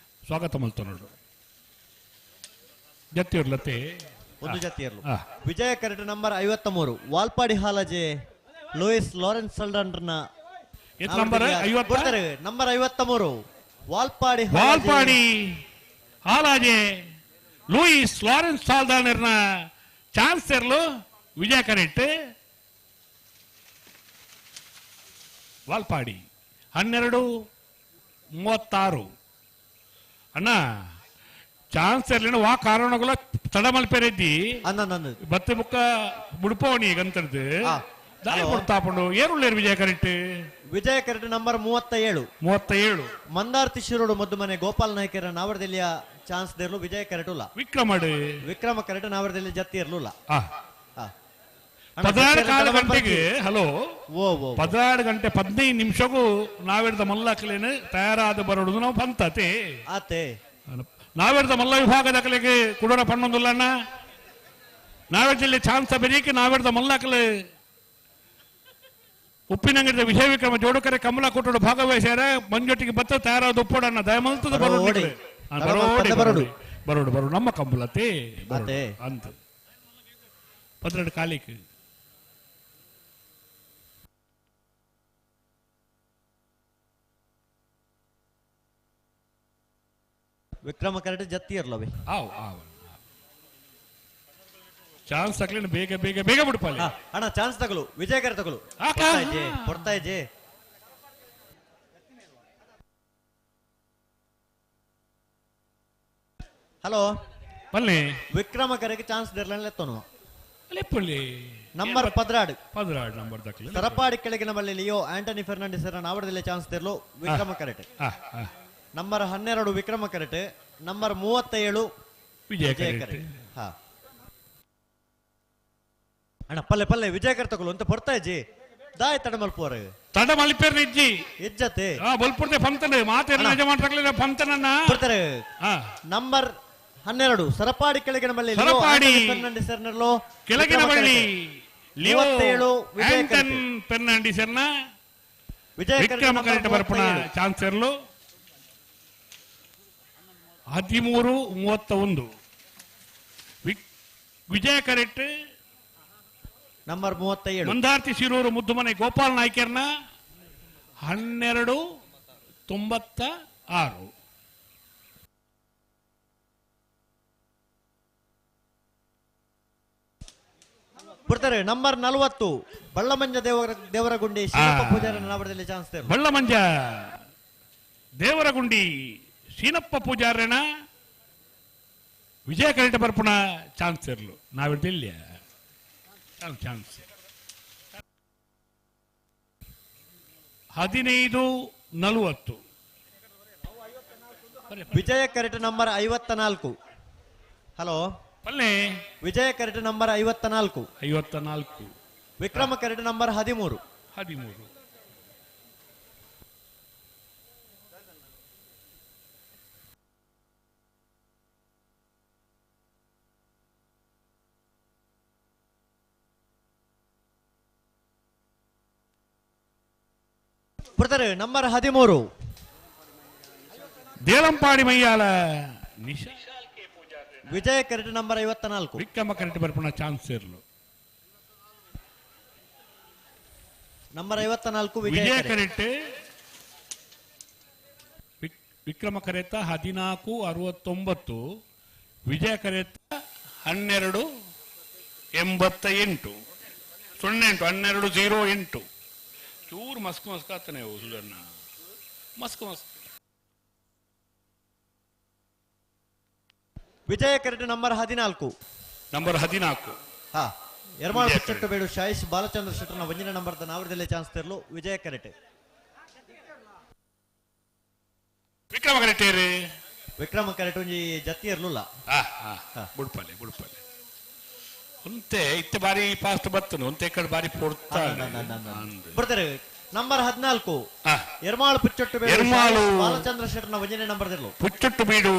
[SPEAKER 3] ಸ್ವಾಗತ ಮಲ್ತೊಂಡು ಜತ್ತಿರ್ಲತ್ತೆ
[SPEAKER 1] ಒಂದು ಜತಿಯರ್ಲು. Vijaya correct number 53 Valpadi Halaje Louis Lawrence ಸಲ್ಡನ್ರನ್ನ
[SPEAKER 3] number
[SPEAKER 1] 53 Valpadi
[SPEAKER 3] Valpadi Halaje Louis Lawrence ಸಾಲ್ದಾನರ್ನ ಚಾನ್ಸ್ ಇರಲು ವಿಜಯ ಕರೆಕ್ಟ್ ವಾಲ್ಪಾಡಿ 12:36. ಅಣ್ಣ ಚಾನ್ಸ್ ಇರಲಿಲ್ಲ ವಾ ಕಾರಣಗಳ ತಡ ಮಲ್ಪೆರೆದ್ದಿ ಬತ್ತೆ ಬುಕ್ಕ ಬುಡ್ಪೋಣಿ ಗಂತರ್ದು ದಾರಿ ಕೊಡ್ತಾಪಂಡು ಏರುಳ್ಳೇರು Vijaya correct.
[SPEAKER 1] Vijaya correct number 37.
[SPEAKER 3] 37
[SPEAKER 1] Mandarthi Shirodu Maddumane Gopal ನಾಯ್ಕರ ನಾವರದಲ್ಲಿಯ ಚಾನ್ಸ್ ದೇರ್ಲು ವಿಜಯ ಕರೆಕ್ಟ್ ಉಲ್ಲ. ವಿಕ್ರಮ ಕರೆಕ್ಟ್ ನಾವರದಲ್ಲಿ ಜತ್ತಿ ಇರಲಿಲ್ಲ.
[SPEAKER 3] 16 ಗಂಟೆಗೆ ಹಲೋ 16:15 ನಾವೆರ್ದ ಮಲ್ಲಕಲೇನು ತಯಾರಾದ ಬರೋದು ನಾವು ಪಂತತೆ
[SPEAKER 1] ಆತೆ
[SPEAKER 3] ನಾವೆರ್ದ ಮಲ್ಲ ವಿಭಾಗದ ಕಲೆಗೆ ಕುಡೋರ ಪಣ್ಣೊಂದುಲ್ಲಣ್ಣ ನಾವೆರ್ ಜಿಲ್ಲೆ ಚಾನ್ಸ್ ಬೆರೀಕೆ ನಾವೆರ್ದ ಮಲ್ಲಕಲೆ ಉಪ್ಪಿನಂಗಡಿದ ವಿಜಯ ವಿಕ್ರಮ ಜೋಡುಕರೆ ಕಮಲ ಕೂಟೋಡು ಭಾಗವಹಿಸ್ಯಾರ ಮಂಜೊಟ್ಟಿಗೆ ಬತ್ತ ತಯಾರಾದ ಒಪ್ಪೋಡಣ್ಣ ದಯಮಲ್ತದ ಬರೋಡಿ ಬರೋಡು ಬರೋಡು ಬರೋಡು ನಮ್ಮ ಕಂಬಲತೆ ಅಂತ 12 ಕಾಲಿಗೆ
[SPEAKER 1] ವಿಕ್ರಮ ಕರೆಕ್ಟ್ ಜತ್ತಿ ಇರ್ಲವೆ.
[SPEAKER 3] ಆವ್ ಆವ್ ಚಾನ್ಸ್ ತಗಲಿನ ಬೇಗ ಬೇಗ ಬೇಗ ಬಿಡ್ಪಾಲಿ
[SPEAKER 1] ಅಣ್ಣ ಚಾನ್ಸ್ ತಗಲು ವಿಜಯ ಕರೆ ತಗಲು ಕೊಡ್ತಾ ಇಜೆ. ಹಲೋ
[SPEAKER 3] ಪಲ್ಲೆ
[SPEAKER 1] ವಿಕ್ರಮ ಕರೆಗೆ ಚಾನ್ಸ್ ದಿರ್ಲನ್ಲೆ ತೊನು
[SPEAKER 3] ಲೆಪ್ಪುಳ್ಳಿ
[SPEAKER 1] ನಂಬರ್ 16
[SPEAKER 3] 16 ನಂಬರ್ ತಗಲಿ
[SPEAKER 1] ಸರಪಾಡಿ ಕೆಳಗಿನ ಬಳ್ಳಿ ಲಿಯೋ ಆಂಟನಿ ಫೆರ್ನಾಂಡಿಸ್ ನಾವಡದಲ್ಲಿ ಚಾನ್ಸ್ ದಿರ್ಲು Vikrama correct. Number 12 Vikrama correct. Number 37
[SPEAKER 3] Vijaya correct.
[SPEAKER 1] ಹಾ ಅಣ್ಣ ಪಲ್ಲೆ ಪಲ್ಲೆ ವಿಜಯ ಕರೆ ತಗೊಳ್ಳು ಅಂತ ಪಡ್ತಾ ಇಜ್ಜಿ ದಾಯ್ ತಡಮಲ್ಪುವರ
[SPEAKER 3] ತಡಮಲ್ಪೇರ್ ಇಜ್ಜಿ
[SPEAKER 1] ಇಜ್ಜತೆ
[SPEAKER 3] ಬಲ್ಪುರ್ದೆ ಫಂತನೆ ಮಾತೇನ ಯಜಮಾನ್ರಗ್ಲಿನ ಫಂತನನ್ನ
[SPEAKER 1] ಬರ್ತಾರೆ. ನಂಬರ್ 12 ಸರಪಾಡಿ ಕೆಳಗಿನ ಬಳ್ಳಿ
[SPEAKER 3] ಸರಪಾಡಿ
[SPEAKER 1] ಫೆರ್ನಾಂಡಿಸ್ ಸರ್ನರ್ಲೋ
[SPEAKER 3] ಕೆಳಗಿನ ಬಳ್ಳಿ ಲಿಯೋ
[SPEAKER 4] ವಿಜಯ
[SPEAKER 3] ಆಂಟನ್ ಫೆರ್ನಾಂಡಿಸರ್ನ
[SPEAKER 5] ವಿಜಯ
[SPEAKER 3] ವಿಕ್ರಮ ಕರೆಟ್ ಬರ್ಪುಣ ಚಾನ್ಸರ್ಲು 13:31. ವಿಜಯ ಕರೆಟ್
[SPEAKER 5] ನಂಬರ್ 37
[SPEAKER 3] ಮಂದಾರ್ತಿ ಶಿರೂರು ಮುದ್ದುಮನೆ ಗೋಪಾಲ್ ನಾಯ್ಕರ್ನ 12:96.
[SPEAKER 5] ಬರ್ತಾರೆ ನಂಬರ್ 40 ಬಳ್ಳಮಂಜ ದೇವರಗುಂಡಿ ಶೀನಪ್ಪ ಪೂಜಾರಿ ನಾವರದಲ್ಲಿ ಚಾನ್ಸ್
[SPEAKER 3] ಬಳ್ಳಮಂಜ ದೇವರಗುಂಡಿ ಶೀನಪ್ಪ ಪೂಜಾರನ ವಿಜಯ ಕರೆಟ ಬರ್ಪುಣ ಚಾನ್ಸ್ ಇರಲು ನಾವಿರ್ತಿಲ್ಲ ಚಾನ್ಸ್ 15:40.
[SPEAKER 5] ವಿಜಯ ಕರೆಟ್ ನಂಬರ್ 54. ಹಲೋ
[SPEAKER 3] ಪಲ್ಲೆ
[SPEAKER 5] ವಿಜಯ ಕರೆಟ್ ನಂಬರ್ 54.
[SPEAKER 3] 54.
[SPEAKER 5] ವಿಕ್ರಮ ಕರೆಟ್ ನಂಬರ್ 13.
[SPEAKER 3] 13.
[SPEAKER 5] ಬರ್ತಾರೆ ನಂಬರ್ 13
[SPEAKER 3] ದೇಲಂಪಾಡಿ ಮೈಯಾಲ ನಿಶಾ
[SPEAKER 5] ವಿಜಯ ಕರೆಟ್ ನಂಬರ್ 54.
[SPEAKER 3] ವಿಕ್ರಮ ಕರೆಟ್ ಬರ್ಪುಣ ಚಾನ್ಸ್ ಇರಲು
[SPEAKER 5] ನಂಬರ್ 54
[SPEAKER 3] ವಿಜಯ ಕರೆಟ್ ವಿಕ್ರಮ ಕರೆತ 14:69, ವಿಜಯ ಕರೆತ 12:88 08 12:08. ಚೂರು ಮಸ್ಕ್ ಮಸ್ಕ್ ಆಗ್ತಾನೆ ಸುಧಣ್ಣ, ಮಸ್ಕ್ ಮಸ್ಕ್.
[SPEAKER 5] ವಿಜಯ ಕರೆಟ್ ನಂಬರ್ 14.
[SPEAKER 3] ನಂಬರ್ 14.
[SPEAKER 5] ಹಾ ಎರ್ಮಾಳು ಪುಚ್ಚಟ್ಟು ಬೇಡು ಶಾಯಿಶ್ ಬಾಲಚಂದ್ರ ಶೆಟ್ಟರ್ನ ಒಂದಿನ ನಂಬರ್ ನಾವರದಲ್ಲಿ ಚಾನ್ಸ್ ತೆರಲು ವಿಜಯ ಕರೆಟ್.
[SPEAKER 3] ವಿಕ್ರಮ ಕರೆಟ್
[SPEAKER 5] ವಿಕ್ರಮ ಕರೆಟ್ ಒಂಜಿ ಜತಿ ಇರ್ಲಿಲ್ಲ.
[SPEAKER 3] ಬುಡ್ಪಲೆ ಬುಡ್ಪಲೆ ಒಂತೆ ಇತ್ತೆ ಬಾರಿ ಫಾಸ್ಟ್ ಬರ್ತನು ಒಂತೆ ಕಡೆ ಬಾರಿ ಪೊಡ್ತಾ
[SPEAKER 5] ಬರ್ತಾರೆ. ನಂಬರ್ 14 ಎರ್ಮಾಳು ಪುಚ್ಚೊಟ್ಟು ಬೇಡು
[SPEAKER 3] ಎರ್ಮಾಳು
[SPEAKER 5] ಬಾಲಚಂದ್ರ ಶೆಟ್ಟರ್ನ ಒಂಜನೇ ನಂಬರ್ ತೆರಲು.
[SPEAKER 3] ಪುಚ್ಚೊಟ್ಟು ಬೀಡು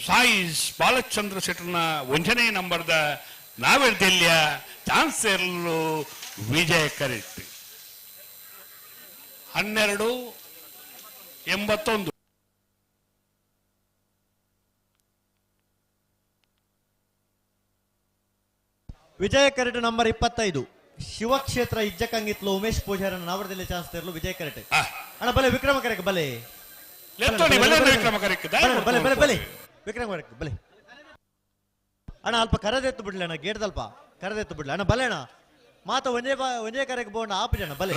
[SPEAKER 3] ಸಾಯಿಸ್ ಬಾಲಚಂದ್ರ ಶೆಟ್ಟರ್ನ ಒಂಜನೇ ನಂಬರ್ದ ನಾವೆರ್ದೆಲ್ಲಿಯ ಚಾನ್ಸ್ ಇರಲು ವಿಜಯ ಕರೆಕ್ಟ್ 12:81.
[SPEAKER 5] ವಿಜಯ ಕರೆಟ್ ನಂಬರ್ 25 ಶಿವಕ್ಷೇತ್ರ ಇಜ್ಜಕಂಗಿತ್ಲು ಉಮೇಶ್ ಪೂಜಾರನ ನಾವರದಲ್ಲಿ ಚಾನ್ಸ್ ತೆರಲು ವಿಜಯ ಕರೆಟ್. ಅಣ್ಣ ಬಲೆ ವಿಕ್ರಮ ಕರೆಕ್ ಬಲೆ ಬಲೆ ಬಲೆ ಬಲೆ ವಿಕ್ರಮ ಕರೆಕ್ ಬಲೆ ಅಣ್ಣ ಅಲ್ಪ ಕರದೆತ್ತು ಬಿಡ್ಲಿ ಅಣ್ಣ ಗೇಟ್ದಲ್ಪ ಕರದೆತ್ತು ಬಿಡ್ಲಿ ಅಣ್ಣ ಬಲೆ ಅಣ್ಣ ಮಾತ ಒಂಜೇ ಒಂಜೇ ಕರೆಕ್ ಬೋಂಡ ಆಪು ಜನ ಬಲೆ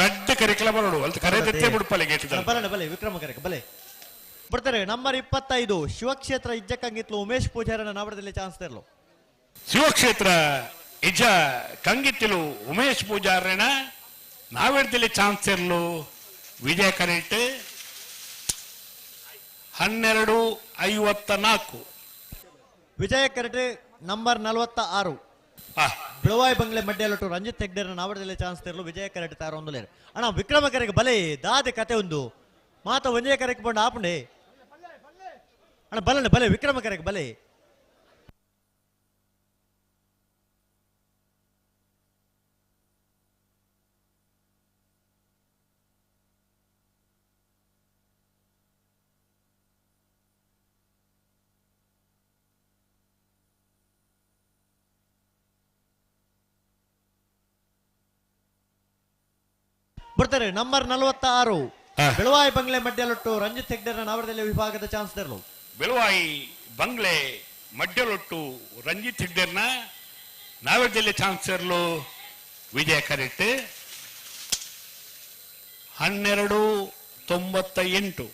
[SPEAKER 5] ಬಲೆ ಬಲೆ ವಿಕ್ರಮ ಕರೆಕ್ ಬಲೆ ಬರ್ತಾರೆ. ನಂಬರ್ 25 ಶಿವಕ್ಷೇತ್ರ ಇಜ್ಜಕಂಗಿತ್ಲು ಉಮೇಶ್ ಪೂಜಾರನ ನಾವರದಲ್ಲಿ ಚಾನ್ಸ್ ತೆರಲು.
[SPEAKER 3] ಶಿವಕ್ಷೇತ್ರ ಇಜ್ಜ ಕಂಗಿತ್ತಿಲು ಉಮೇಶ್ ಪೂಜಾರನ ನಾವೆಡ್ದಲ್ಲಿ ಚಾನ್ಸ್ ಇರಲು ವಿಜಯ ಕರೆಟ್ 12:54.
[SPEAKER 5] ವಿಜಯ ಕರೆಟ್ ನಂಬರ್ 46 ಬೆಳವಾಯಿ ಬಂಗ್ಲೆ ಮಡ್ಯಲೊಟ್ಟು ರಂಜಿತ್ ಹೆಗ್ಡೆರ ನಾವಡದಲ್ಲಿ ಚಾನ್ಸ್ ತೆರಲು ವಿಜಯ ಕರೆಟ್ ತಾರ ಒಂದು ಲೇರು. ಅಣ್ಣ ವಿಕ್ರಮ ಕರೆಗೆ ಬಲೆ ದಾದೆ ಕತೆ ಒಂದು ಮಾತ ಒಂಜೇ ಕರೆಗೆ ಬಂಡ ಆಪುಂಡೆ ಅಣ್ಣ ಬಲಣ್ಣ ಬಲೆ ವಿಕ್ರಮ ಕರೆಗೆ ಬಲೆ. ಬರ್ತಾರೆ ನಂಬರ್ 46 ಬೆಳವಾಯಿ ಬಂಗ್ಲೆ ಮಡ್ಯಲೊಟ್ಟು ರಂಜಿತ್ ಹೆಗ್ಡೆರ ನಾವರದಲ್ಲಿ ವಿಭಾಗದ ಚಾನ್ಸ್ ತೆರಲು.
[SPEAKER 3] ಬೆಳವಾಯಿ ಬಂಗ್ಲೆ ಮಡ್ಯಲೊಟ್ಟು ರಂಜಿತ್ ಹೆಗ್ಡೆರ್ನ ನಾವರದಲ್ಲಿ ಚಾನ್ಸ್ ತೆರಲು ವಿಜಯ ಕರೆಕ್ಟ್ 12:98.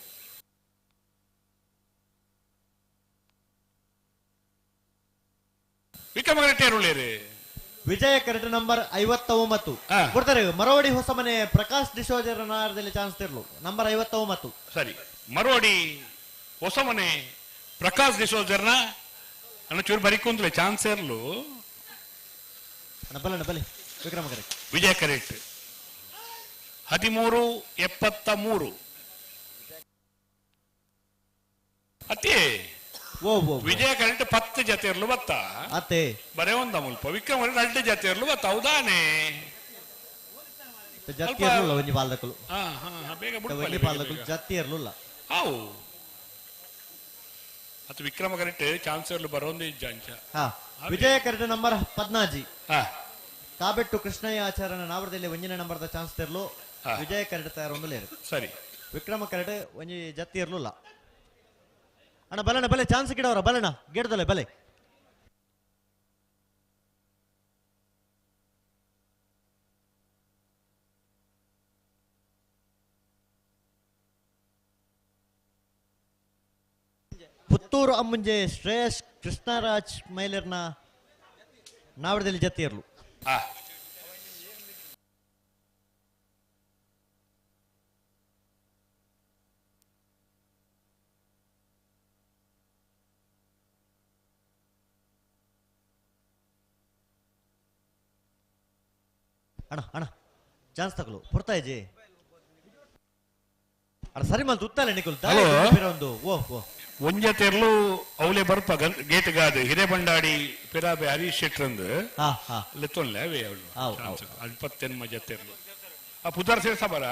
[SPEAKER 3] ವಿಕ್ರಮ ಕರೆಕ್ಟ್ ಯಾರು?
[SPEAKER 5] ವಿಜಯ ಕರೆಟ್ ನಂಬರ್ 59 ಬರ್ತಾರೆ. ಮರೋಡಿ ಹೊಸಮನೆ ಪ್ರಕಾಶ್ ಡಿಸೋಜರ್ ನಾರದಲ್ಲಿ ಚಾನ್ಸ್ ತೆರಲು ನಂಬರ್ 59.
[SPEAKER 3] ಸರಿ ಮರೋಡಿ ಹೊಸಮನೆ ಪ್ರಕಾಶ್ ಡಿಸೋಜರ್ನ ಅನ್ನ ಚೂರು ಬರಿ ಕುಂದ್ಲೆ ಚಾನ್ಸ್ ಇರಲು.
[SPEAKER 5] ಬಲಣ್ಣ ಬಲೆ ವಿಕ್ರಮ ಕರೆಕ್ಟ್
[SPEAKER 3] ವಿಜಯ ಕರೆಕ್ಟ್ 13:73. ಅತಿ
[SPEAKER 5] ಓ ಓ
[SPEAKER 3] ವಿಜಯ ಕರೆಂಟ್ 10 ಜತೆಯರ್ಲು ಬತ್ತ
[SPEAKER 5] ಅತ್ತೆ
[SPEAKER 3] ಬರೇ ಒಂದ ಮುಲ್ಪ ವಿಕ್ರಮ ಕರೆಂಟ್ 2 ಜತೆಯರ್ಲು ಬತ್ತ ಹೌದಾನೆ
[SPEAKER 5] ಜತ್ತಿ ಇರ್ಲಿಲ್ಲ ಒಂಜಿ ಪಾಲ್ದಕುಲು
[SPEAKER 3] ಹಾ ಹಾ ಹಾ, ಬೇಗ ಬುಡ್ಪಲೆ,
[SPEAKER 5] ಒಂಜಿ
[SPEAKER 3] ಬೇಗ,
[SPEAKER 5] ಪಾಲ್ದಕುಲು
[SPEAKER 3] ಬೇಗ.
[SPEAKER 5] ಜತ್ತಿ ಇರ್ಲಿಲ್ಲ
[SPEAKER 3] how ಅದು ವಿಕ್ರಮ ಕರೆಂಟ್ ಚಾನ್ಸರ್ಲು ಬರೋಂದು ಇಜ್ಜ ಅಂಚ
[SPEAKER 5] ಹಾ ವಿಜಯ ಕರೆಂಟ್ ನಂಬರ್ 14
[SPEAKER 3] ಹಾ
[SPEAKER 5] ಕಾಬೆಟ್ಟು ಕೃಷ್ಣಯ್ಯ ಆಚಾರ್ಯನ ನಾವರದಲ್ಲಿ ಒಂಜಿನ ನಂಬರ್ದ ಚಾನ್ಸ್ ತೆರ್ಲು
[SPEAKER 3] ಹಾ.
[SPEAKER 5] ವಿಜಯ ಕರೆಂಟ್ ತಯಾರು ಒಂದು ಲೇರು
[SPEAKER 3] ಸರಿ
[SPEAKER 5] ವಿಕ್ರಮ ಕರೆಂಟ್ ಒಂಜಿ ಜತ್ತಿ ಇರ್ಲಿಲ್ಲ ಅಣ್ಣ ಬಲಣ ಬಲೆ ಚಾನ್ಸ್ ಗಿಡವರ ಬಲಣ ಗಿಡದಲ್ಲೇ ಬಲೆ ಪುತ್ತೂರು ಅಮ್ಮುಂಜೆ ಶ್ರೇಯಸ್ ಕೃಷ್ಣರಾಜ್ ಮೈಲರ್ನ ನಾವಡದಲ್ಲಿ ಜತ್ತಿ ಇರ್ಲು
[SPEAKER 3] ಆ
[SPEAKER 5] ಅಣ್ಣ ಅಣ್ಣ ಚಾನ್ಸ್ ತಗೊಳ್ಳು ಪುರ್ತಾಯಿಜಿ ಅಣ್ಣ ಸರಿ ಮಲ್ತು ಉತ್ತಲೆ ನಿಕುಲ್
[SPEAKER 3] ಹಲೋ.
[SPEAKER 5] ಒಂದು ಓ ಓ
[SPEAKER 3] ಒಂಜತೆರ್ಲು ಅವಲೆ ಬರ್ಪ ಗೇಟ್ ಗಾದು ಹಿರೇಬಂಡಾಡಿ ಪಿರಾಬೆ ಹರೀಶ್ ಶೆಟ್ರಂದು
[SPEAKER 5] ಹಾ ಹಾ
[SPEAKER 3] ಲೆತ್ತೊನ್ಲೆ ಅವೇ ಅವಳು
[SPEAKER 5] ಆವ್, ಆವ್.
[SPEAKER 3] ಅಲ್ಪತ್ತೆನ್ಮ ಜತೆರ್ಲು ಆ ಪುದರ್ ಸೇರ್ಸ ಬರ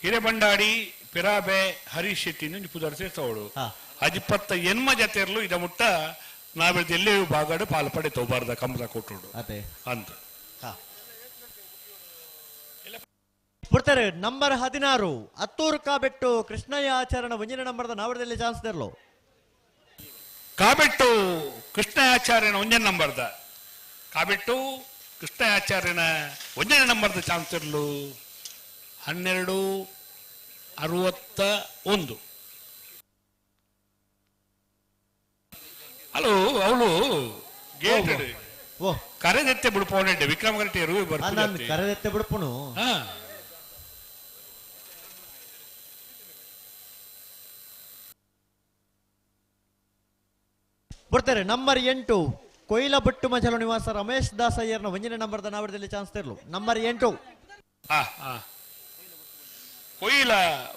[SPEAKER 3] ಹಿರೇಬಂಡಾಡಿ ಪಿರಾಬೆ ಹರೀಶ್ ಶೆಟ್ಟಿ ಒಂಜಿ ಪುದರ್ ಸೇರ್ಸವಳು
[SPEAKER 5] ಹಾ.
[SPEAKER 3] ಅಜಿಪ್ಪತ್ತ ಎನ್ಮ ಜತೆರ್ಲು ಇದ ಮುಟ್ಟ ನಾವೆಳ್ದು ಎಲ್ಲೇ ಭಾಗಡು ಪಾಲು ಪಡೆ ತೋಬಾರ್ದ ಕಂಬದ ಕೊಟ್ಟುಡು
[SPEAKER 5] ಅದೇ
[SPEAKER 3] ಅಂತ
[SPEAKER 5] ಹಾ ಬಿಡ್ತಾರೆ ನಂಬರ್ 16 ಅತ್ತೂರು ಕಾಬೆಟ್ಟು ಕೃಷ್ಣಯ್ಯ ಆಚರಣ ಒಂಜಿನ ನಂಬರ್ದ ನಾವಡದಲ್ಲಿ ಚಾನ್ಸ್ ತೆರ್ಲು
[SPEAKER 3] ಕಾಬೆಟ್ಟು ಕೃಷ್ಣಾಚಾರ್ಯನ ಒಂಜನ ನಂಬರ್ದ ಕಾಬೆಟ್ಟು ಕೃಷ್ಣಾಚಾರ್ಯನ ಒಂಜನ ನಂಬರ್ದ ಚಾನ್ಸರ್ಲು 12:61. ಹಲೋ ಅವಳು ಗೇಟ್
[SPEAKER 5] ಓ
[SPEAKER 3] ಕರೆದೆತ್ತೆ ಬಿಡ್ಪೋನೆಡ್ಡೆ ವಿಕ್ರಮ ಗಂಟೆ
[SPEAKER 5] ನಾನು ಕರೆದೆತ್ತೆ ಬಿಡ್ಪುನು
[SPEAKER 3] ಹಾ
[SPEAKER 5] ಬಿಡ್ತಾರೆ ನಂಬರ್ 8 ಕೊಯ್ಲ ಬಟ್ಟು ಮಜಲು ನಿವಾಸ ರಮೇಶ್ ದಾಸ್ ಅಯ್ಯರ್ನ ಒಂಜಿನ ನಂಬರ್ದ ನಾವಡದಲ್ಲಿ ಚಾನ್ಸ್ ತೆರ್ಲು ನಂಬರ್ 8.
[SPEAKER 3] ಆ, ಆ. ಕೊಯ್ಲ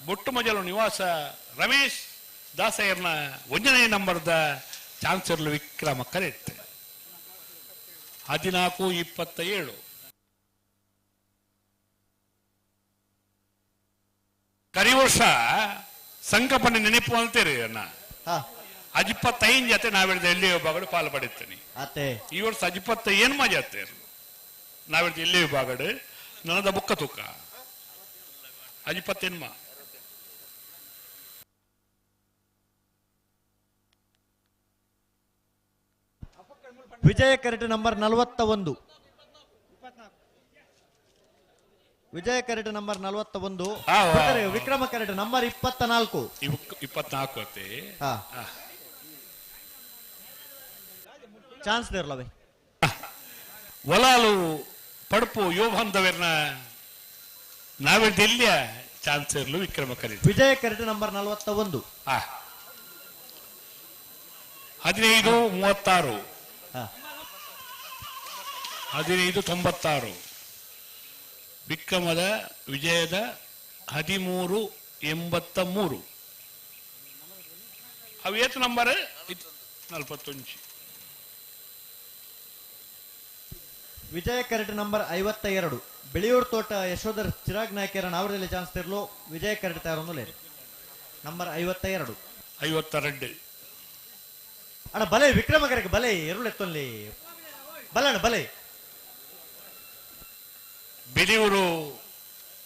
[SPEAKER 3] ಬೊಟ್ಟು ಮಜಲು ನಿವಾಸ ರಮೇಶ್ ದಾಸಯ್ಯರ್ನ ಒಂದನೇ ನಂಬರ್ದ ಚಾನ್ಸರ್ಲು ವಿಕ್ರಮ ಕರೆಕ್ಟ್ 14:27. ಕರಿವರ್ಷ ಸಂಕಪನ ನೆನಪು ಅಂತೀರಿ ಅಣ್ಣ
[SPEAKER 5] ಹಾ
[SPEAKER 3] ಅಜಿಪ್ಪತ್ತೈದು ಜೊತೆ ನಾವೆಳ್ದ ಎಲ್ಲಿ ವಿಭಾಗಡು ಪಾಲು ಪಡಿತೀನಿ
[SPEAKER 5] ಅತ್ತೆ
[SPEAKER 3] ಈ ವರ್ಷ ಅಜಿಪ್ಪತ್ತ ಏನ್ ಮಜಾತೆ ನಾವೆಳ್ದ ಎಲ್ಲಿ ವಿಭಾಗಡು ನನದ ಬುಕ್ಕ ತೂಕ ಅಜಿಪ್ಪತ್ತೆನ್ಮ
[SPEAKER 5] ವಿಜಯ ಕರೆಟ್ ನಂಬರ್ 41. ವಿಜಯ ಕರೆಟ್ ನಂಬರ್ 41.
[SPEAKER 3] ಆ, ಆ.
[SPEAKER 5] ಬಿಡ್ತಾರೆ ವಿಕ್ರಮ ಕರೆಟ್ ನಂಬರ್ 24.
[SPEAKER 3] 24 ಅತ್ತೆ
[SPEAKER 5] ಹಾ ಚಾನ್ಸ್ ದೇರ್ಲವೆ
[SPEAKER 3] ಒಲಾಲು ಪಡ್ಪು ಯೋಬಂಧವೆರ್ನ ನಾವೆಳ್ದ ಎಲ್ಲಿಯ ಚಾನ್ಸರ್ಲು ವಿಕ್ರಮ ಕರೆಟ್
[SPEAKER 5] ವಿಜಯ ಕರೆಟ್ ನಂಬರ್ 41.
[SPEAKER 3] ಆ 15:36.
[SPEAKER 5] ಹಾ
[SPEAKER 3] 15:96. ವಿಕ್ರಮದ ವಿಜಯದ 13:83. ಅವು ಏತು ನಂಬರ್ 41.
[SPEAKER 5] ವಿಜಯ ಕರೆಟ್ ನಂಬರ್ 52 ಬೆಳೆಯೂರು ತೋಟ ಯಶೋಧರ್ ಚಿರಾಗ್ ನಾಯ್ಕರ ನಾವರದಲ್ಲಿ ಚಾನ್ಸ್ ತೆರಲು ವಿಜಯ ಕರೆಟ್ ತಯಾರೊಂದು ಲೇರು ನಂಬರ್ 52.
[SPEAKER 3] 52.
[SPEAKER 5] ಅಣ್ಣ ಬಲೆ ವಿಕ್ರಮ ಕರೆಕ್ ಬಲೆ ಎರುಳೆತ್ತೊಲ್ಲಿ ಬಲಣ್ಣ ಬಲೆ
[SPEAKER 3] ಬೆಳೆಯೂರು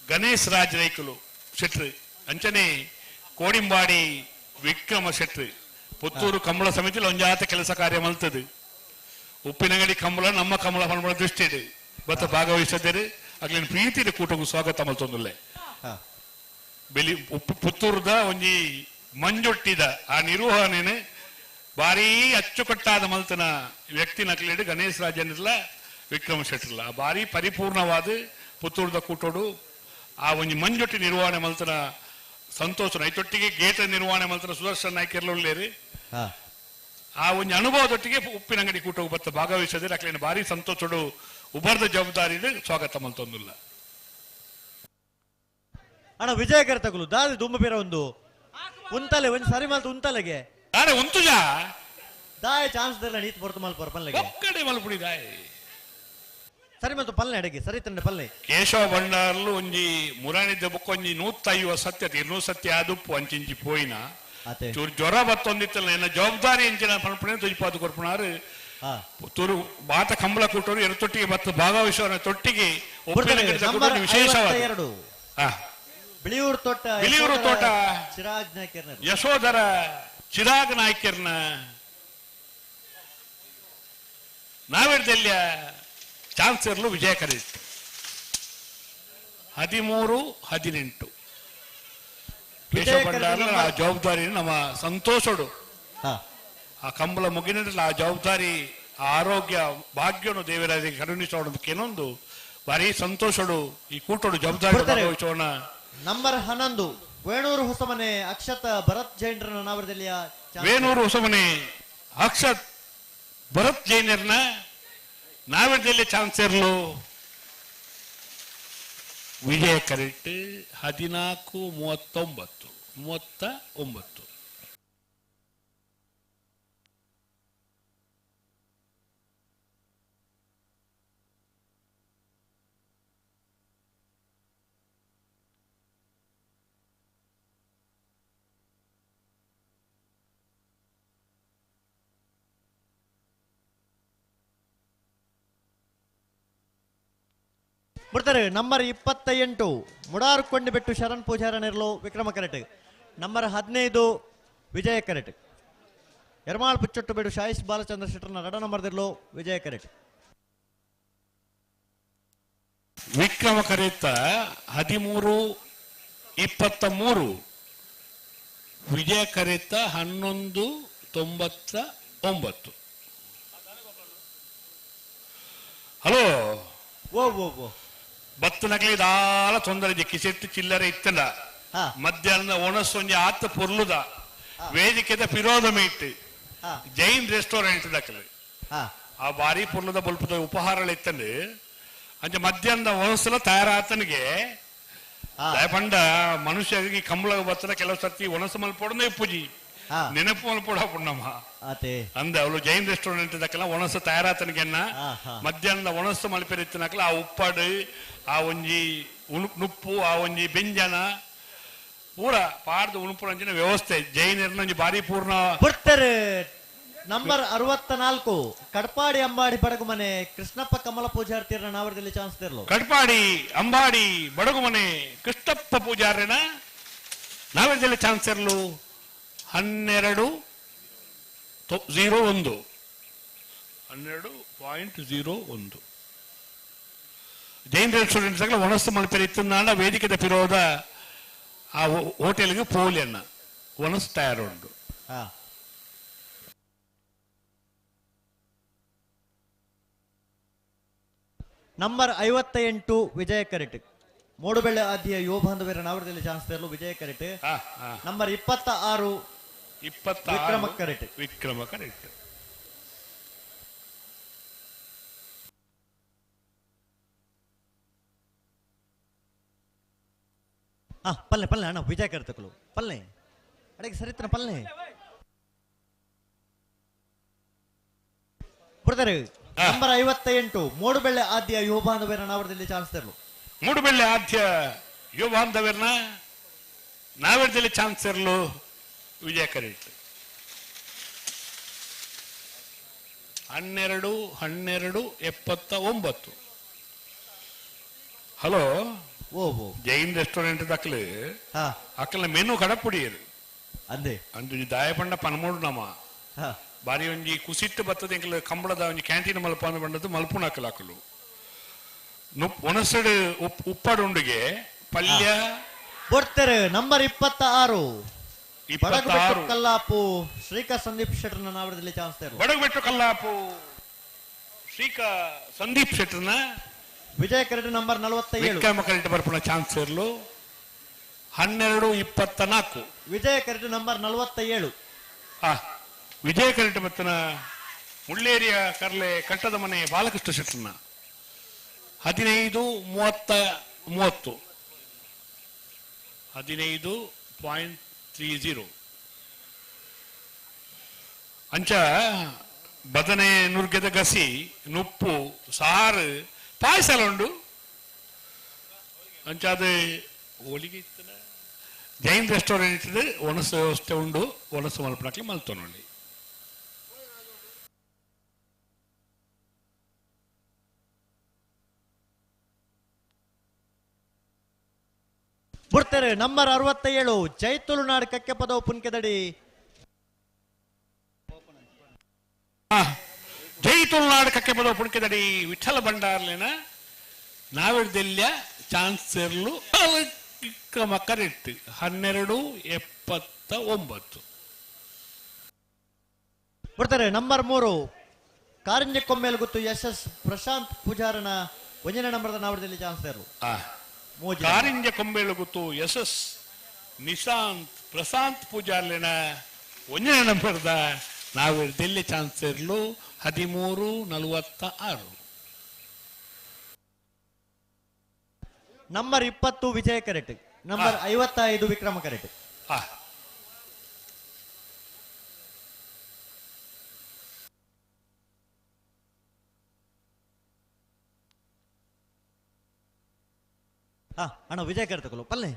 [SPEAKER 3] ಗಣೇಶ್ ರಾಜ್ ರೈಕುಲು ಶೆಟ್ರು ಅಂಚನೆ ಕೋಡಿಂಬಾಡಿ ವಿಕ್ರಮ ಶೆಟ್ರು ಪುತ್ತೂರು ಕಂಬಳ ಸಮಿತಿ ಒಂಜಾತ ಕೆಲಸ ಕಾರ್ಯ ಮಲ್ತದೆ ಉಪ್ಪಿನಂಗಡಿ ಕಂಬಳ ನಮ್ಮ ಕಂಬಳ ಪನ್ಪುನ ದೃಷ್ಟಿ ಇದೆ ಬತ್ತ ಭಾಗವಹಿಸದಿರು ಅಗ್ಲಿನ ಪ್ರೀತಿದ ಕೂಟಗೂ ಸ್ವಾಗತ ಮಲ್ತೊಂದುಲ್ಲೆ
[SPEAKER 5] ಹಾ
[SPEAKER 3] ಬೆಲಿ ಉಪ್ಪು ಪುತ್ತೂರುದ ಒಂಜಿ ಮಂಜೊಟ್ಟಿದ ಆ ನಿರ್ವಹಣೆನೆ ಭಾರೀ ಅಚ್ಚುಕಟ್ಟಾದ ಮಲ್ತನ ವ್ಯಕ್ತಿ ನಕಲಿಡು ಗಣೇಶ್ ರಾಜನಿರ್ಲ ವಿಕ್ರಮ ಶೆಟ್ಟರ್ಲ ಆ ಭಾರಿ ಪರಿಪೂರ್ಣವಾದ ಪುತ್ತೂರುದ ಕೂಟೋಡು ಆ ಒಂಜಿ ಮಂಜೊಟ್ಟಿ ನಿರ್ವಹಣೆ ಮಲ್ತನ ಸಂತೋಷ ಐತೊಟ್ಟಿಗೆ ಗೇಟ್ ನಿರ್ವಹಣೆ ಮಲ್ತನ ಸುದರ್ಶನ್ ನಾಯ್ಕೆರ್ಲ
[SPEAKER 5] ಹಾ
[SPEAKER 3] ಆ ಒಂಜಿ ಅನುಭವದೊಟ್ಟಿಗೆ ಉಪ್ಪಿನಂಗಡಿ ಕೂಟವು ಬತ್ತ ಭಾಗವಹಿಸದಿರ ಅಕ್ಲೇನ ಭಾರಿ ಸಂತೋಷಡು ಉಬರ್ದ ಜವಾಬ್ದಾರಿ ಸ್ವಾಗತ ಮಲ್ತೊಂದುಲ್ಲ
[SPEAKER 5] ಅಣ್ಣ ವಿಜಯಕರ ತಗುಲು ದಾದಿ ದುಂಬ ಬೇರೆ ಒಂದು ಉಂತಲೆ ಒಂಜಿ ಸರಿ ಮಲ್ತು ಉಂತಲೆಗೆ
[SPEAKER 3] ದಾರೆ ಉಂತುಜಾ
[SPEAKER 1] ದಾಯ ಚಾನ್ಸ್ ದೆಲ್ಲ ನೀತ್ ಪೊರ್ತು ಮಲ್ಪೊರ ಪಲ್ಲೆಗೆ
[SPEAKER 3] ಒಕ್ಕಡೆ ಮಲ್ಪುಡಿ ದಾಯೆ
[SPEAKER 1] ಸರಿ ಮತ್ತು ಪಲ್ಲೆ ಅಡಗೆ ಸರಿ ತಂಡ ಪಲ್ಲೆ
[SPEAKER 3] ಕೇಶವ ಭಂಡಾರ್ಲು ಒಂಜಿ ಮುರಾಣಿದ್ದ ಬೊಕ್ಕ ಒಂಜಿ ನೂತ್ತೈವ ಸತ್ಯ ಇರ್ನೂ ಸತ್ಯ ಆದುಪ್ಪು ಅಂಚಿಂಚಿ ಪೋಯಿನ ಚೂರು ಜ್ವರ ಬತ್ತೊಂದಿತ್ತಲ್ಲ ಎನ್ನ ಜವಾಬ್ದಾರಿ ಎಂಚಿನ ಪನ್ಪುಣೆ ತುಜಿಪಾದು ಕೊರ್ಪುಣಾರು ತುರು ಬಾತ ಕಂಬಳ ಕೂಟರು ಎರಡು ತೊಟ್ಟಿಗೆ ಬತ್ತ ಭಾಗವಹಿಸುವವರ ತೊಟ್ಟಿಗೆ ಒಪ್ಪಿನ ಗಿಡದ
[SPEAKER 1] ನಂಬರ್
[SPEAKER 3] ಕೂಟರು ವಿಶೇಷವಾದ
[SPEAKER 1] 52 ಬಿಳಿಯೂರು ತೋಟ
[SPEAKER 3] ಬಿಳಿಯೂರು ತೋಟ
[SPEAKER 1] ಚಿರಾಗ್ ನಾಯ್ಕರ್ನ
[SPEAKER 3] ಯಶೋಧರ ಚಿರಾಗ್ ನಾಯ್ಕರ್ನ ನಾವೆಡ್ದಲ್ಲಿಯ ಚಾನ್ಸರ್ಲು ವಿಜಯ ಕರೆಯಿತು 13-18. ಕೇಶವ ಭಂಡಾರ ಆ ಜವಾಬ್ದಾರಿ ನಮ್ಮ ಸಂತೋಷಡು ಆ ಕಂಬಳ ಮುಗಿನ ಆ ಜವಾಬ್ದಾರಿ ಆ ಆರೋಗ್ಯ ಭಾಗ್ಯನು ದೇವರಾಜ ಕರುಣಿಸೋಣ ಕೆಲವೊಂದು ಭಾರಿ ಸಂತೋಷಡು ಈ ಕೂಟೋಡು ಜವಾಬ್ದಾರಿ ಭಾಗವಹಿಸೋಣ.
[SPEAKER 1] ನಂಬರ್ 11 ವೇಣೂರು ಹೊಸಮನೆ ಅಕ್ಷತ್ ಭರತ್ ಜೈನರನ್ನ ನಾವರದಲ್ಲಿಯ
[SPEAKER 3] ವೇಣೂರು ಹೊಸಮನೆ ಅಕ್ಷತ್ ಭರತ್ ಜೈನರ್ನ ನಾವರದಲ್ಲಿ ಚಾನ್ಸರ್ಲು ವಿಜಯ ಕರೆಕ್ಟ್ 14-39 39.
[SPEAKER 1] ಬಿಡ್ತಾರೆ ನಂಬರ್ 28 ಮುಡಾರು ಕೊಂಡಿಬೆಟ್ಟು ಶರಣ್ ಪೂಜಾರ ನೆರಳು ವಿಕ್ರಮ ಕರೆಟ್. ನಂಬರ್ 15 ವಿಜಯ ಕರೆಟ್. ಎರ್ಮಾಳ್ ಪುಚ್ಚೊಟ್ಟು ಬೇಡು ಶಾಯಿಶ್ ಬಾಲಚಂದ್ರ ಶೆಟ್ಟರ್ನ ರಡ ನಂಬರ್ ದಿರ್ಲು ವಿಜಯ ಕರೆಟ್.
[SPEAKER 3] ವಿಕ್ರಮ ಕರೆತ 13-23, ವಿಜಯ ಕರೆತ 11-99. ಹಲೋ
[SPEAKER 1] ಓ ಓ ಓ
[SPEAKER 3] ಬತ್ತು ನಕಲಿ ದಾಲ ತೊಂದರೆ ಇದೆ ಕಿಸೆಟ್ಟು ಚಿಲ್ಲರೆ ಇತ್ತಲ್ಲ ಮಧ್ಯಾಹ್ನದ ಒಣಸೊಂಜಿ ಆತ ಪೊರ್ಲುದ ವೇದಿಕೆದ ಪಿರೋಧ ಮೇಟ್ ಜೈನ್ ರೆಸ್ಟೋರೆಂಟ್ ದಕ್ಕಲು ಆ ಬಾರಿ ಪೊರ್ಲುದ ಬೊಲ್ಪದ ಉಪಹಾರಗಳು ಇತ್ತಂದು ಅಂಚೆ ಮಧ್ಯಾಹ್ನದ ಒಣಸಲ ತಯಾರಾತನಿಗೆ ಪಂಡ ಮನುಷ್ಯರಿಗೆ ಕಂಬಳ ಬತ್ತದ ಕೆಲವು ಸರ್ತಿ ಒಣಸು ಮಲ್ಪೊಡನೆ ಪೂಜಿ ನೆನಪು ಮಲ್ಪೊಡ ಪುಣ್ಣಮ್ಮ ಅಂದ ಅವಳು ಜೈನ್ ರೆಸ್ಟೋರೆಂಟ್ ದಕ್ಕಲ ಒಣಸು ತಯಾರಾತನಿಗೆನ್ನ ಮಧ್ಯಾಹ್ನದ ಒಣಸು ಮಲ್ಪೆರಿತ್ತನಕಲ ಆ ಉಪ್ಪಾಡು ಆ ಒಂಜಿ ನುಪ್ಪು ಆ ಒಂಜಿ ಬೆಂಜನ ಪೂರ ಪಾಡ್ದು ಉಣುಪುರಂಜಿನ ವ್ಯವಸ್ಥೆ ಜೈನರ್ನ ಒಂಜಿ ಬಾರಿ ಪೂರ್ಣ
[SPEAKER 1] ಬರ್ತಾರೆ. ನಂಬರ್ 64 ಕಡ್ಪಾಡಿ ಅಂಬಾಡಿ ಬಡಗುಮನೆ ಕೃಷ್ಣಪ್ಪ ಕಮಲ ಪೂಜಾರ್ತಿಯರ ನಾವರದಲ್ಲಿ ಚಾನ್ಸ್ ತಿರ್ಲು.
[SPEAKER 3] ಕಡ್ಪಾಡಿ ಅಂಬಾಡಿ ಬಡಗುಮನೆ ಕೃಷ್ಣಪ್ಪ ಪೂಜಾರ್ಯನ ನಾವರದಲ್ಲಿ ಚಾನ್ಸ್ ಇರಲು 12.01 12.01. ಜೈನ್ ರೆಸ್ಟೋರೆಂಟ್ ಒಣಸು ಮಲ್ಪೆರೆ ಇತ್ತಂದಾಂಡ ವೇದಿಕೆದ ಪಿರೋದ ಆ ಹೋಟೆಲ್ಗೆ ಪೋಲಿಯನ್ನ ಒಣಸು ತಯಾರುಂಡು.
[SPEAKER 1] ನಂಬರ್ 58 ವಿಜಯ ಕರೆಟ್. ಮೂಡುಬೆಳ್ಳೆ ಆದಿಯ ಯುವ ಬಾಂಧವ್ಯರ ನಾವರದಲ್ಲಿ ಚಾನ್ಸ್ ತರಲು ವಿಜಯ ಕರೆಟ್. ನಂಬರ್ 26 ವಿಕ್ರಮ ಕರೆಟ್.
[SPEAKER 3] ವಿಕ್ರಮ ಕರೆಟ್.
[SPEAKER 1] ಪಲ್ಲೆ ಪಲ್ಲೆ ಅಣ್ಣ ವಿಜಯ ಕರೆತಕಲು ಪಲ್ಲೆ ಅಡಗೆ ಸರಿತನ ಪಲ್ಲೆ ಬಿಡ್ತಾರೆ. ನಂಬರ್ 58 ಮೂಡುಬೆಳ್ಳೆ ಆದ್ಯ ಯುವ ಬಾಂಧವ್ಯರ ನಾವರದಲ್ಲಿ ಚಾನ್ಸ್ ತರಲು.
[SPEAKER 3] ಮೂಡುಬೆಳ್ಳೆ ಆದ್ಯ ಯುವ ಬಾಂಧವ್ಯರನ್ನ ನಾವರದಲ್ಲಿ ಚಾನ್ಸ್ ಇರಲು ವಿಜಯ ಕರೆಟ್. 12 12 79. ಹಲೋ
[SPEAKER 1] ಓ
[SPEAKER 3] ಜೈನ್ ರೆಸ್ಟೋರೆಂಟ್ ದಕ್ಕಲು ಅಕ್ಕಲ ಮೆನು ಕಡಪುಡಿಯರು
[SPEAKER 1] ಅಂದೆ
[SPEAKER 3] ಅಂದು ದಾಯಪಂಡ ಪನ್ಮೂಡು ನಮ ಬಾರಿ ಒಂಜಿ ಕುಸಿಟ್ಟು ಬತ್ತದ ಎಂಕಲ್ ಕಂಬಳದ ಒಂಜಿ ಕ್ಯಾಂಟೀನ್ ಮಲ್ಪ ಅಂದ್ ಬಂಡದ್ದು ಮಲ್ಪುಣ ಅಕ್ಕಲು ಅಕ್ಕಲು ಒಣಸಡು ಉಪ್ಪಾಡುಂಡಿಗೆ ಪಲ್ಯ
[SPEAKER 1] ಬರ್ತಾರೆ. ನಂಬರ್ 26 ಬಡಗುಬೆಟ್ಟು ಕಲ್ಲಾಪು ಶ್ರೀಕಾ ಸಂದೀಪ್ ಶೆಟ್ಟರ್ನ ನಾವರದಲ್ಲಿ ಚಾನ್ಸ್ ತರಲು.
[SPEAKER 3] ಬಡಗುಬೆಟ್ಟು ಕಲ್ಲಾಪು ಶ್ರೀಕಾ ಸಂದೀಪ್ ಶೆಟ್ಟರ್ನ
[SPEAKER 1] ವಿಜಯ ಕರೆಟ್ ನಂಬರ್ 47
[SPEAKER 3] ವಿಕ್ರಮ ಕರೆಟ್ ಬರ್ಪುಣ ಚಾನ್ಸ್ ಇರಲು 12-24.
[SPEAKER 1] ವಿಜಯ ಕರೆಟ್ ನಂಬರ್ 47.
[SPEAKER 3] ವಿಜಯ ಕರೆಟ್ ಬತ್ತನ ಮುಳ್ಳೇರಿಯ ಕರ್ಲೆ ಕಟ್ಟದ ಮನೆ ಬಾಲಕೃಷ್ಣ ಶೆಟ್ಟರ್ನ 15-30 15.30. ಅಂಚ ಬದನೆ ನುರ್ಗೆದ ಗಸಿ ನುಪ್ಪು ಸಾರು ಪಾಯಸಲ ಉಂಡು. ಅಂಚ ಅದು ಹೋಳಿಗೆ ಇತ್ತನ ಜೈನ್ ರೆಸ್ಟೋರೆಂಟ್ ಇರ್ತದೆ, ಒಣಸು ವ್ಯವಸ್ಥೆ ಉಂಡು, ಒಣಸು ಮಲ್ಪಡಕ್ಕೆ ಮಲ್ತೊನೊಳಿ.
[SPEAKER 1] ಬರ್ತಾರೆ ನಂಬರ್ 67 ಜೈ ತುಳುನಾಡು ಕಕ್ಕೆ ಪದವು ಪುನ್ಕೆದಡಿ.
[SPEAKER 3] ಜೈ ತುಳುನಾಡು ಕಕ್ಕೆ ಪದವು ಪುನ್ಕೆದಡಿ ವಿಠಲ ಭಂಡಾರ್ಲಿನ ನಾವಿಡ್ದೆಲ್ಲ ಚಾನ್ಸ್ ಸೇರ್ಲು ವಿಕ್ರಮ ಕರೆಕ್ಟ್ 12:79.
[SPEAKER 1] ಬರ್ತಾರೆ ನಂಬರ್ 3 ಕಾರಂಜಕ್ಕೊಮ್ಮೇಲೆ ಗೊತ್ತು ಎಸ್ ಎಸ್ ಪ್ರಶಾಂತ್ ಪೂಜಾರನ ಒಂದನೇ ನಂಬರ್ದ ನಾವಿಡ್ದಲ್ಲಿ ಚಾನ್ಸ್ ಸೇರ್ಲು.
[SPEAKER 3] ಕಾರಿಂಜ ಕೊಂಬೇಳು ಗೊತ್ತು ಎಸ್ ಎಸ್ ನಿಶಾಂತ್ ಪ್ರಶಾಂತ್ ಪೂಜಾರ್ಲಿನ ಒಂದನೇ ನಂಬರ್ದ ನಾವು ಡೆಲ್ಲಿ ಚಾನ್ಸ್ ಇರಲು 13:46.
[SPEAKER 1] ನಂಬರ್ 20 ವಿಜಯ ಕರೆಕ್ಟ್, ನಂಬರ್ 55 ವಿಕ್ರಮ ಕರೆಕ್ಟ್. ಅಣ್ಣ ವಿಜಯ ಕರೆ ತಗೊಳ್ಳು ಪಲ್ಲೆ.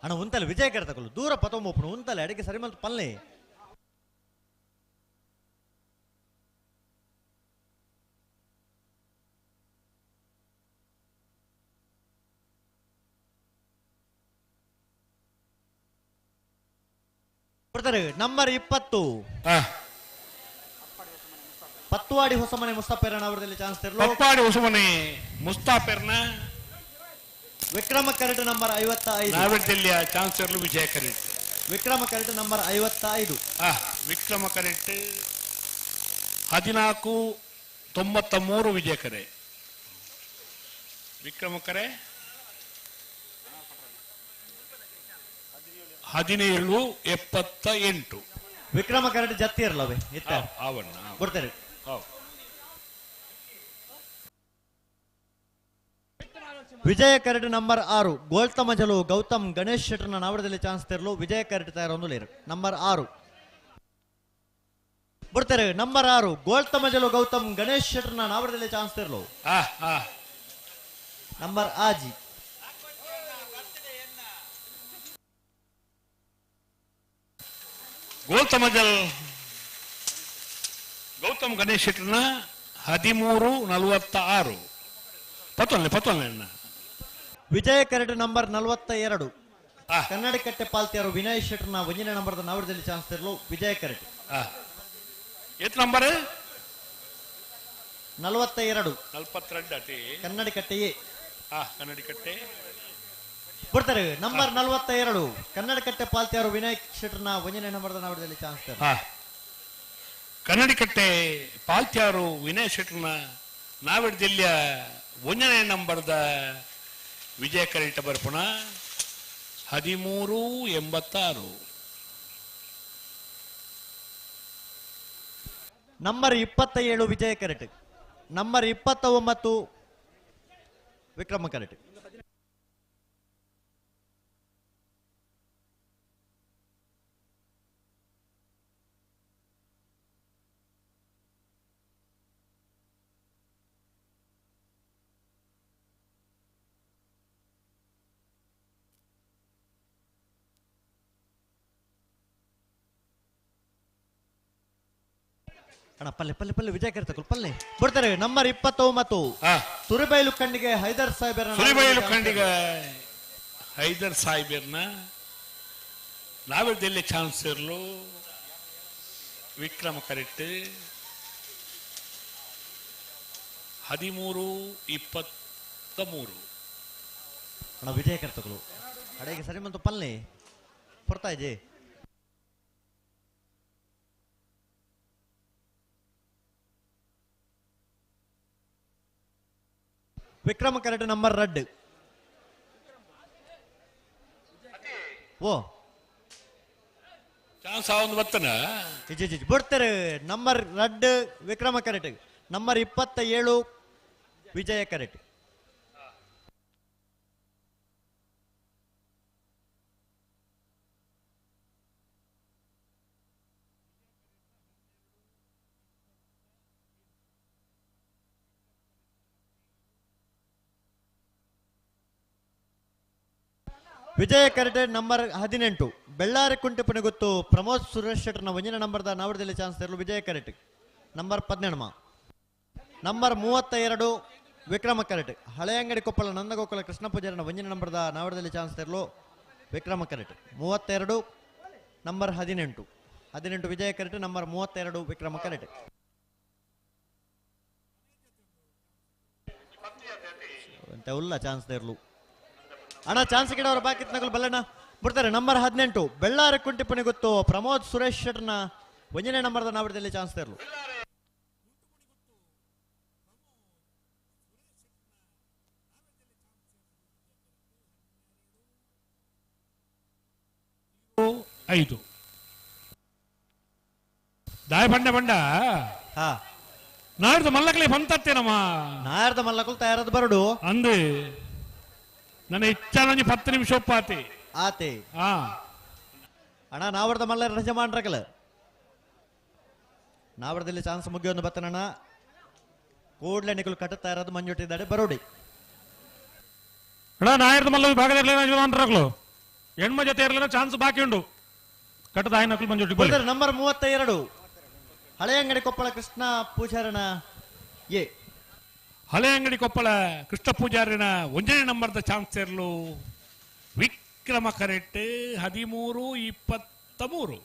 [SPEAKER 1] ಅಣ್ಣ ಉಂತಲೆ ವಿಜಯ ಕರೆ ತಗೊಳ್ಳು, ದೂರ ಪತೊಂಬೊಪ್ಪುನು ಉಂತಲೆ ಅಡಿಗೆ ಸರಿ ಮಲ್ತು ಪಲ್ಲೆ. ನಂಬರ್ 20 ಪತ್ವಾಡಿ ಹೊಸಮನೆ ಮುಸ್ತಾಪೇರನ ಅವರದಲ್ಲಿ ಚಾನ್ಸ್ ಇರಲು.
[SPEAKER 3] ಪತ್ವಾಡಿ ಹೊಸಮನೆ ಮುಸ್ತಾಪೇರ್ನ
[SPEAKER 1] ವಿಕ್ರಮ ಕರೆಟ್ ನಂಬರ್ 55.
[SPEAKER 3] ನಾವಿಡ್ದೆಲ್ಲಿಯ ಚಾನ್ಸ್ ಇರಲು ವಿಜಯ ಕರೆಟ್.
[SPEAKER 1] ವಿಕ್ರಮ ಕರೆಟ್ ನಂಬರ್ 55.
[SPEAKER 3] ವಿಕ್ರಮ ಕರೆಟ್ 14:93 ವಿಜಯ ಕರೆ. ವಿಕ್ರಮ ಕರೆ 17:78.
[SPEAKER 1] ವಿಕ್ರಮ ಕರೆಟ್ ಜತ್ತಿ ಇರಲವೆ ಇತ್ತ
[SPEAKER 3] ಅವಣ್ಣ
[SPEAKER 1] ಬರ್ತಾರೆ. ವಿಜಯ ಕರೆಟ್ ನಂಬರ್ 6 ಗೋಲ್ತಮಜಲು ಗೌತಮ್ ಗಣೇಶ್ ಶೆಟ್ಟರ್ನ ನಾವಡದಲ್ಲಿ ಚಾನ್ಸ್ ತೆರಲು ವಿಜಯ ಕರೆಟ್ ತಯಾರೊಂದು ಲೇರು. ನಂಬರ್ 6 ಬರ್ತಾರೆ. ನಂಬರ್ 6 ಗೋಲ್ತಮಜಲು ಗೌತಮ್ ಗಣೇಶ್ ಶೆಟ್ಟರ್ನ ನಾವಡದಲ್ಲಿ ಚಾನ್ಸ್ ತೆರಲು. ನಂಬರ್ 6
[SPEAKER 3] ಗೋಲ್ತಮಜಲ್ ಗೌತಮ್ ಗಣೇಶ್ ಶೆಟ್ಟರ್ನ 13:46. ಪತ್ತೊಂದು ಪತ್ತೊಂದು.
[SPEAKER 1] ವಿಜಯ ಕರೆಟ್ ನಂಬರ್ 42 ಕನ್ನಡಕಟ್ಟೆ ಪಾಲ್ತಿಯರು ವಿನಯ್ ಶೆಟ್ಟರ್ನ ಒಂದನೇ ನಂಬರ್ದ ನಾವಡದಲ್ಲಿ ಚಾನ್ಸ್ ತೆರಲು ವಿಜಯ ಕರೆಟ್.
[SPEAKER 3] ಎಷ್ಟು ನಂಬರ್?
[SPEAKER 1] 42.
[SPEAKER 3] 42
[SPEAKER 1] ಕನ್ನಡಕಟ್ಟೆಯೇ.
[SPEAKER 3] ಕನ್ನಡಿಕಟ್ಟೆ
[SPEAKER 1] ಬರ್ತಾರೆ. ನಂಬರ್ 42 ಕನ್ನಡಕಟ್ಟೆ ಪಾಲ್ತಿಯರು ವಿನಯ್ ಶೆಟ್ಟರ್ನ ಒಂದನೇ ನಂಬರ್ದ ನಾವಡದಲ್ಲಿ ಚಾನ್ಸ್ ತೆರಲು.
[SPEAKER 3] ಕನ್ನಡಿಕಟ್ಟೆ ಪಾಲ್ತಿಯಾರು ವಿನಯ್ ಶೆಟ್ಟರ್ನ ನಾವಿಡ್ದೆಲ್ಲಿಯ ಒಂದನೇ ನಂಬರ್ದ ವಿಜಯ ಕರೆಟ ಬರ್ಪುಣ 13:86.
[SPEAKER 1] ನಂಬರ್ 27 ವಿಜಯ ಕರೆಟ್, ನಂಬರ್ 29 ವಿಕ್ರಮ ಕರೆಟ್. ಅಣ್ಣ ಪಲ್ಲೆ ಪಲ್ಲೆ ಪಲ್ಲೆ ವಿಜಯ ಕರೆ ತಗೊಳ್ಳು ಪಲ್ಲೆ. ಬರ್ತಾರೆ ನಂಬರ್ 29 ಸುರಿಬೈಲು ಖಂಡಿಗೆ ಹೈದರ್ ಸಾಹೇಬರ.
[SPEAKER 3] ಸುರಿಬೈಲು ಖಂಡಿಗೆ ಹೈದರ್ ಸಾಹೇಬರ್ನ ನಾವಿಡ್ದೆಲ್ಲಿ ಚಾನ್ಸ್ ಇರಲು ವಿಕ್ರಮ ಕರೆಕ್ಟ್ 13:23.
[SPEAKER 1] ಅಣ್ಣ ವಿಜಯ ಕರೆ ತಗೊಳ್ಳು ಅಡೆಗೆ ಸರಿ ಬಂತು ಪಲ್ಲೆ ಬರ್ತಾ ಇದೆ. ವಿಕ್ರಮ ಕರೆಟ್ ನಂಬರ್ 2.
[SPEAKER 5] ಓ
[SPEAKER 3] ಚಾನ್ಸ್ ಆವೊಂದು ಬತ್ತನ
[SPEAKER 5] ಇಜ್ಜಿ ಇಜ್ಜಿ ಬಿಡ್ತಾರೆ ನಂಬರ್ 2 ವಿಕ್ರಮ ಕರೆಟ್, ನಂಬರ್ 27 ವಿಜಯ ಕರೆಟ್. ವಿಜಯ ಕರೆಟೆ ನಂಬರ್ 18 ಬೆಳ್ಳಾರಿ ಕುಂಟೆಪುಣಿ ಗೊತ್ತು ಪ್ರಮೋದ್ ಸುರೇಶ್ ಶೆಟ್ಟರ್ನ ಒಂದಿನ ನಂಬರ್ದ ನಾವಡದಲ್ಲಿ ಚಾನ್ಸ್ ತರಲು ವಿಜಯ ಕರೆಟ್ ನಂಬರ್ 18. ನಂಬರ್ 32 ವಿಕ್ರಮ ಕರೆಟ್ ಹಳೆಯಂಗಡಿ ಕೊಪ್ಪಳ ನಂದಗೋಕುಲ ಕೃಷ್ಣ ಪೂಜಾರಿನ ಒಂದಿನ ನಂಬರ್ದ ನಾವಡದಲ್ಲಿ ಚಾನ್ಸ್ ತರಲು ವಿಕ್ರಮ ಕರೆಟ್ 32 ನಂಬರ್ 18 18 ವಿಜಯ ಕರೆಟ್ ನಂಬರ್ 32 ವಿಕ್ರಮ ಕರೆಟ್. ಅಂತ ಉಲ್ಲ ಚಾನ್ಸ್ ತರಲು ಅಣ್ಣ ಚಾನ್ಸ್ ಗಿಡವರ ಬಾಕಿ ನಗಲು ಬಲ್ಲಣ್ಣ ಬಿಡ್ತಾರೆ. ನಂಬರ್ 18 ಬೆಳ್ಳಾರಿ ಕುಂಟಿಪುಣಿ ಗೊತ್ತು ಪ್ರಮೋದ್ ಸುರೇಶ್ ಶೆಟ್ಟರ್ನ ಒಂದನೇ ನಂಬರ್ದ ನಾವಡದಲ್ಲಿ ಚಾನ್ಸ್ ತರಲು.
[SPEAKER 3] ಐದು ದಾಯ ಬಂಡ ಬಂಡ
[SPEAKER 5] ಹಾ
[SPEAKER 3] ನಾಡ್ದು ಮಲ್ಲಕಲೆ ಬಂತತ್ತೇನಮ್ಮ
[SPEAKER 5] ನಾಡ್ದ ಮಲ್ಲಕಲು ತಯಾರದ ಬರಡು
[SPEAKER 3] ಅಂದು ನನ್ನ ಇಚ್ಛಾನೊಂಜಿ 10 ನಿಮಿಷ ಒಪ್ಪಾತಿ
[SPEAKER 5] ಆತೆ ಅಣ್ಣ ನಾವರ್ದ ಮಲ್ಲ ರಜೆ ಮಾಡ್ರಕಲ ನಾವರ್ದಲ್ಲಿ ಚಾನ್ಸ್ ಮುಗಿಯೊಂದು ಬತ್ತನಣ್ಣ ಕೂಡ್ಲೆ ನಿಕಲು ಕಟ್ಟುತ್ತಾ ಇರೋದು ಮಂಜುಟ್ಟಿದ್ದಾರೆ ಬರೋಡಿ.
[SPEAKER 3] ಅಣ್ಣ ನಾಯರ್ದ ಮಲ್ಲ ವಿಭಾಗದಲ್ಲಿ ಯಜಮಾನ್ರಕಲು ಹೆಣ್ಮ ಜೊತೆ ಇರಲಿಲ್ಲ ಚಾನ್ಸ್ ಬಾಕಿ ಉಂಟು ಕಟ್ಟದ ಆಯ್ನಕಲು ಮಂಜುಟ್ಟಿ.
[SPEAKER 5] ನಂಬರ್ 32 ಹಳೆಯಂಗಡಿ ಕೊಪ್ಪಳ ಕೃಷ್ಣ ಪೂಜಾರನ ಎ
[SPEAKER 3] ಹಳೆಯಂಗಡಿ ಕೊಪ್ಪಳ ಕೃಷ್ಣ ಪೂಜಾರಿನ ಒಂದನೇ ನಂಬರ್ದ ಚಾನ್ಸ್ ಸೇರಲು ವಿಕ್ರಮ ಕರೆಕ್ಟ್ 13-23.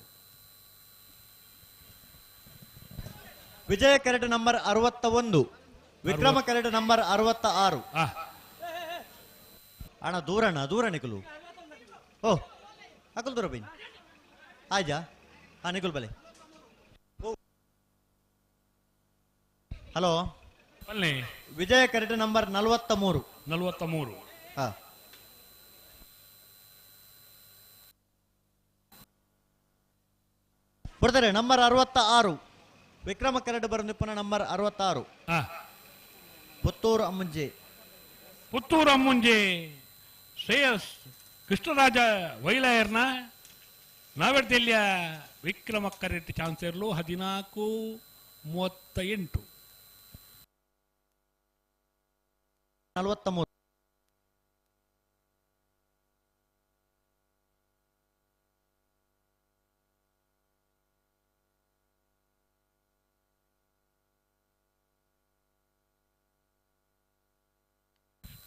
[SPEAKER 5] ವಿಜಯ ಕರೆಟ್ ನಂಬರ್ 61 ವಿಕ್ರಮ ಕರೆಟ್ ನಂಬರ್ 66. ಅಣ್ಣ ದೂರಣ್ಣ ದೂರ ನಿಕಲು ಓ ಅಕಲ್ ದೂರ ಬೈನ್ ಆಯ್ಜಾ ಹಾ ನಿಕುಲ್ ಬಲೆ. ಹಲೋ ವಿಜಯ ಕರೆಟ್ ನಂಬರ್ 43
[SPEAKER 3] 43.
[SPEAKER 5] ಹಾ ಬಿಡ್ತಾರೆ ನಂಬರ್ 66 ವಿಕ್ರಮ ಕರೆಟ್ ಬರೋ ನಂಬರ್ 66 ಪುತ್ತೂರು ಅಮ್ಮುಂಜೆ.
[SPEAKER 3] ಪುತ್ತೂರು ಅಮ್ಮುಂಜೆ ಶ್ರೇಯಸ್ ಕೃಷ್ಣರಾಜ ವೈಲಾಯರ್ನ ನಾವೆರ್ದೆಲ್ಲಿಯ ವಿಕ್ರಮ ಕರೆಟ್ ಚಾನ್ಸ್ ಇರಲು 14-38.
[SPEAKER 5] 43.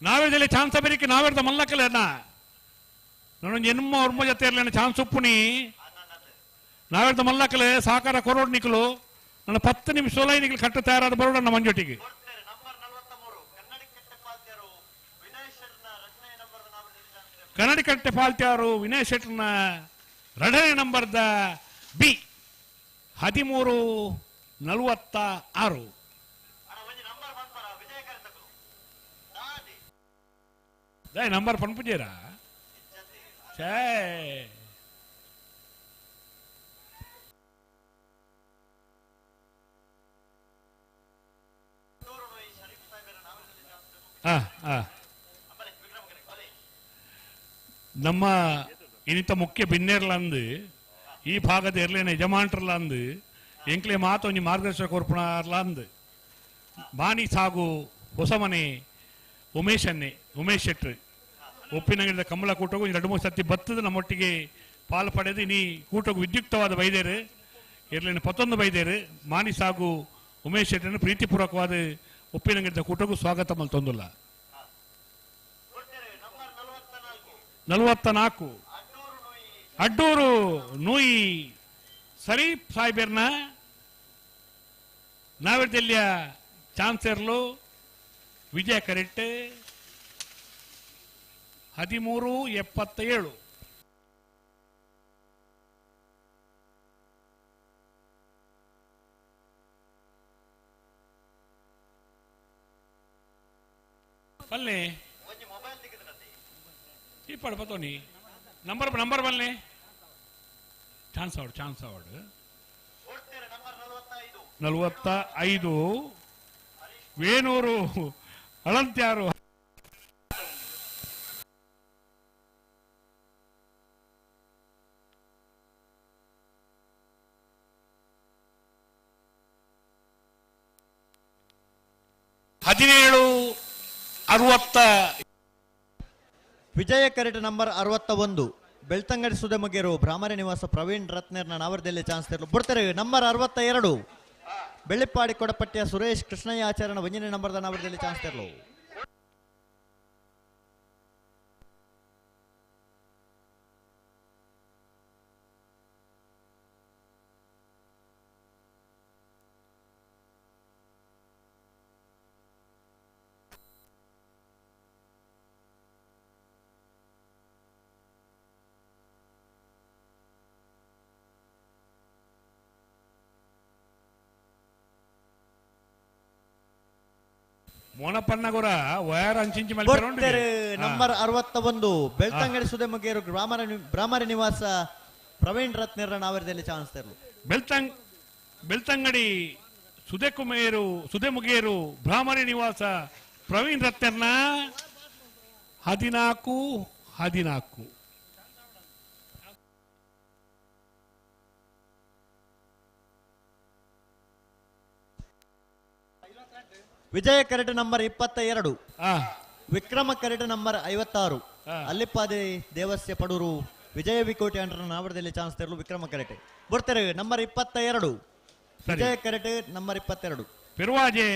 [SPEAKER 3] ನಾವೆರ್ದಲ್ಲಿ ಚಾನ್ಸ್ ಬೇರಿಕೆ ನಾವೆರ್ದ ಮಲ್ಲಕಲ್ಲ ನಾನು ಎನ್ಮ ಒರ್ಮ ಜೊತೆ ಇರಲಿಲ್ಲ ಚಾನ್ಸ್ ಉಪ್ಪುನಿ ನಾವೆರ್ದ ಮಲ್ಲಕಲೆ ಸಾಕಾರ ಕೊರೋಡ್ ನಿಕಲು ನನ್ನ 10 ನಿಮಿಷ ನಿಕಲು ಕಟ್ಟ ತಯಾರಾದ ಬರೋಣ ಮಂಜೊಟ್ಟಿಗೆ. ಕನ್ನಡಿಕಟ್ಟೆ ಪಾಲ್ತ್ಯಾರು ವಿನಯ್ ಶೆಟ್ಟರ್ನ 2ನೇ ನಂಬರ್ದ ಬಿ 13-46. ನಂಬರ್ ಪನ್ಪುಜೇರಾ ಛೇ ನಮ್ಮ ಇನ್ನಿತ ಮುಖ್ಯ ಬಿನ್ನೇರ್ಲಂದು ಈ ಭಾಗದ ಎರ್ಲೇನ ಯಜಮಾನ್ರಲಂದು ಎಂಕ್ಲೆ ಮಾತು ಒಂಜಿ ಮಾರ್ಗದರ್ಶಕ ಕೊರ್ಪುಣಾರ್ಲಂದು ಬಾಣಿ ಸಾಗು ಹೊಸಮನೆ ಉಮೇಶನ್ನೇ ಉಮೇಶ್ ಶೆಟ್ರು ಒಪ್ಪಿನಂಗಡಿದ ಕಮಲ ಕೂಟಗೂ 2-3 ಸತಿ ಬತ್ತದ ನಮ್ಮೊಟ್ಟಿಗೆ ಪಾಲು ಪಡೆದು ನೀ ಕೂಟಗೂ ವಿದ್ಯುಕ್ತವಾದ ಬೈದೇರು ಎರ್ಲೇನ 11 ಬೈದೇರು ಮಾನಿ ಸಾಗು ಉಮೇಶ್ ಶೆಟ್ಟರನ್ನು ಪ್ರೀತಿಪೂರ್ವಕವಾದ ಒಪ್ಪಿನಂಗಡಿದ ಕೂಟಗೂ ಸ್ವಾಗತ ಮಲ್ತೊಂದುಲ್ಲ. 44 ಅಡ್ಡೂರು ನೂಯಿ ಸರೀಫ್ ಸಾಹೇಬರ್ನ ನಾವೆರ್ದೆಲ್ಲಿಯ ಚಾನ್ಸೆರ್ಲು ವಿಜಯ ಕರೆಕ್ಟ್ 13-77. ಪಲ್ಲೆ ಈ ಪಡ ಪತೋನಿ ನಂಬರ್ ನಂಬರ್ ಬಲ್ಲೆ ಚಾನ್ಸ್ ಅವಡು ಚಾನ್ಸ್ ಅವಡು 45 ವೇಣೂರು ಅಳಂತ್ಯಾರು 17 60.
[SPEAKER 5] ವಿಜಯ ಕರೆಟ್ ನಂಬರ್ 61 ಬೆಳ್ತಂಗಡಿ ಸುಧಮಗೇರು ಭ್ರಾಮರಿ ನಿವಾಸ ಪ್ರವೀಣ್ ರತ್ನೇರ್ನ ನಾವರದಲ್ಲಿ ಚಾನ್ಸ್ ತರಲು ಬಿಡ್ತಾರೆ. ನಂಬರ್ 62 ಬೆಳ್ಳಿಪ್ಪಾಡಿ ಕೊಡಪಟ್ಟಿಯ ಸುರೇಶ್ ಕೃಷ್ಣಯ್ಯ ಆಚಾರ್ಯನ ಒಂದನೇ ನಂಬರ್ದ ನಾವರದಲ್ಲಿ ಚಾನ್ಸ್ ತರಲು.
[SPEAKER 3] ಮೋನಪ್ಪಣ್ಣಗುರ ವಯರ್ ಅಂಚಿಂಚಿ
[SPEAKER 5] ಬರ್ತಾರೆ. ನಂಬರ್ 61 ಬೆಳ್ತಂಗಡಿ ಸುಧಮಗೇರು ಭ್ರಾಮರಿ ನಿವಾಸ ಪ್ರವೀಣ್ ರತ್ನೇರ್ನ ನಾವರದಲ್ಲಿ ಚಾನ್ಸ್ ತರಲು.
[SPEAKER 3] ಬೆಳ್ತಂಗಡಿ ಸುಧೆಮುಗೇರು ಭ್ರಾಮರಿ ನಿವಾಸ ಪ್ರವೀಣ್ ರತ್ನೇರ್ನ 14 14.
[SPEAKER 5] ವಿಜಯ ಕರೆಟ್ ನಂಬರ್ 22, ವಿಕ್ರಮ ಕರೆಟ್ ನಂಬರ್ 56 ಅಲ್ಲಿಪ್ಪಾದಿ ದೇವಸ್ಯ ಪಡೂರು ವಿಜಯ ವಿಕೋಟಿ ಅಂಡ್ರನ ನಾವರದಲ್ಲಿ ಚಾನ್ಸ್ ತರಲು ವಿಕ್ರಮ ಕರೆಟೆ ಬರ್ತಾರೆ. ನಂಬರ್ 22 ವಿಜಯ ಕರೆಟೆ ನಂಬರ್ 22
[SPEAKER 3] ಪೆರುವಾಜೆ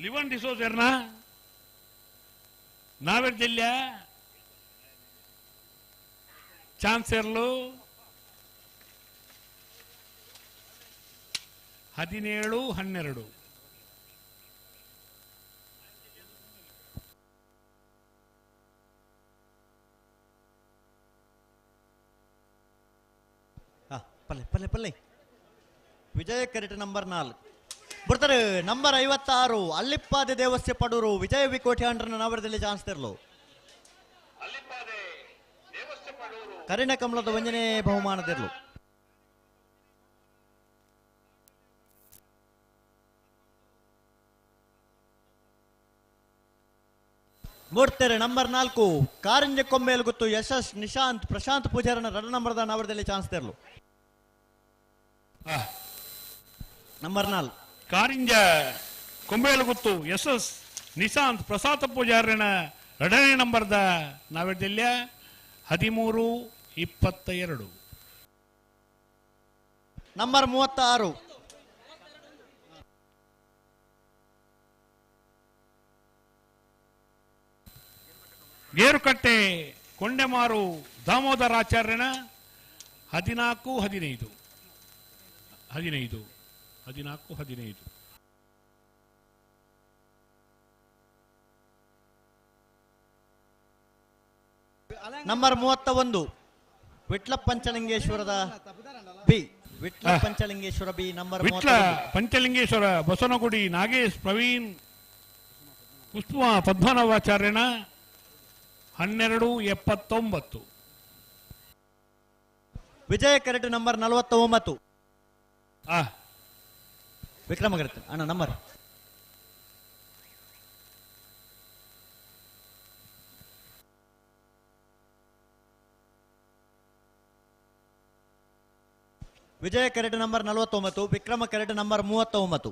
[SPEAKER 3] ಲಿವನ್ ಡಿಸೋಜರ್ನ ನಾವೆರ್ ಜಿಲ್ಲೆ ಚಾನ್ಸೆರ್ಲು 17 12.
[SPEAKER 5] ಪಲ್ಲೆ ಪಲ್ಲೆ ಪಲ್ಲೆ ವಿಜಯ ಕರೆಟ್ ನಂಬರ್ 4 ಬರ್ತಾರೆ. ನಂಬರ್ 56 ಅಲ್ಲಿಪ್ಪಾದೆ ದೇವಸ್ಯ ಪಡೂರು ವಿಜಯ ವಿಕೋಟಿ ಅಂಡ್ರನ ನಾವರದಲ್ಲಿ ಚಾನ್ಸ್ ತರಲು. ಕರಿಣ ಕಮಲದ ಒಂದನೇ ಬಹುಮಾನದಿರಲು. ಮೂರ್ತಾರೆ ನಂಬರ್ 4 ಕಾರಂಜ ಕೊಂಬೇಲುಗುತ್ತು ಯಶಸ್ ನಿಶಾಂತ್ ಪ್ರಶಾಂತ್ ಪೂಜಾರನ 2 ನಂಬರ್ದ ನಾವರದಲ್ಲಿ ಚಾನ್ಸ್ ತರಲು. ನಂಬರ್ 4
[SPEAKER 3] ಕಾರಿಂಜ ಕೊಂಬೇಲುಗುತ್ತು ಯಶಸ್ ನಿಶಾಂತ್ ಪ್ರಸಾದ ಪೂಜಾರನ 2ನೇ ನಂಬರ್ದ ನಾವರದಲ್ಲಿ 13 22.
[SPEAKER 5] ನಂಬರ್ 36
[SPEAKER 3] ಗೇರುಕಟ್ಟೆ ಕೊಂಡೆಮಾರು ದಾಮೋದರಾಚಾರ್ಯನ 14 15 15 14 15.
[SPEAKER 5] ನಂಬರ್ 31 ವಿಟ್ಲ ಪಂಚಲಿಂಗೇಶ್ವರದ B Vitla Panchalingeshwara B number
[SPEAKER 3] Vitla Panchalingeshwara Basavanagudi Nagesh Praveen Pushpa ಪದ್ಮನಾಭಾಚಾರ್ಯನ 12 79.
[SPEAKER 5] ವಿಜಯ ಕರೆಟ್ ನಂಬರ್ 49. ವಿಕ್ರಮ ಕರೆಟ್ ಅಣ್ಣ ನಂಬರ್ ವಿಜಯ ಕರೆಟ್ ನಂಬರ್ 49, ವಿಕ್ರಮ ಕರೆಟ್ ನಂಬರ್ 39.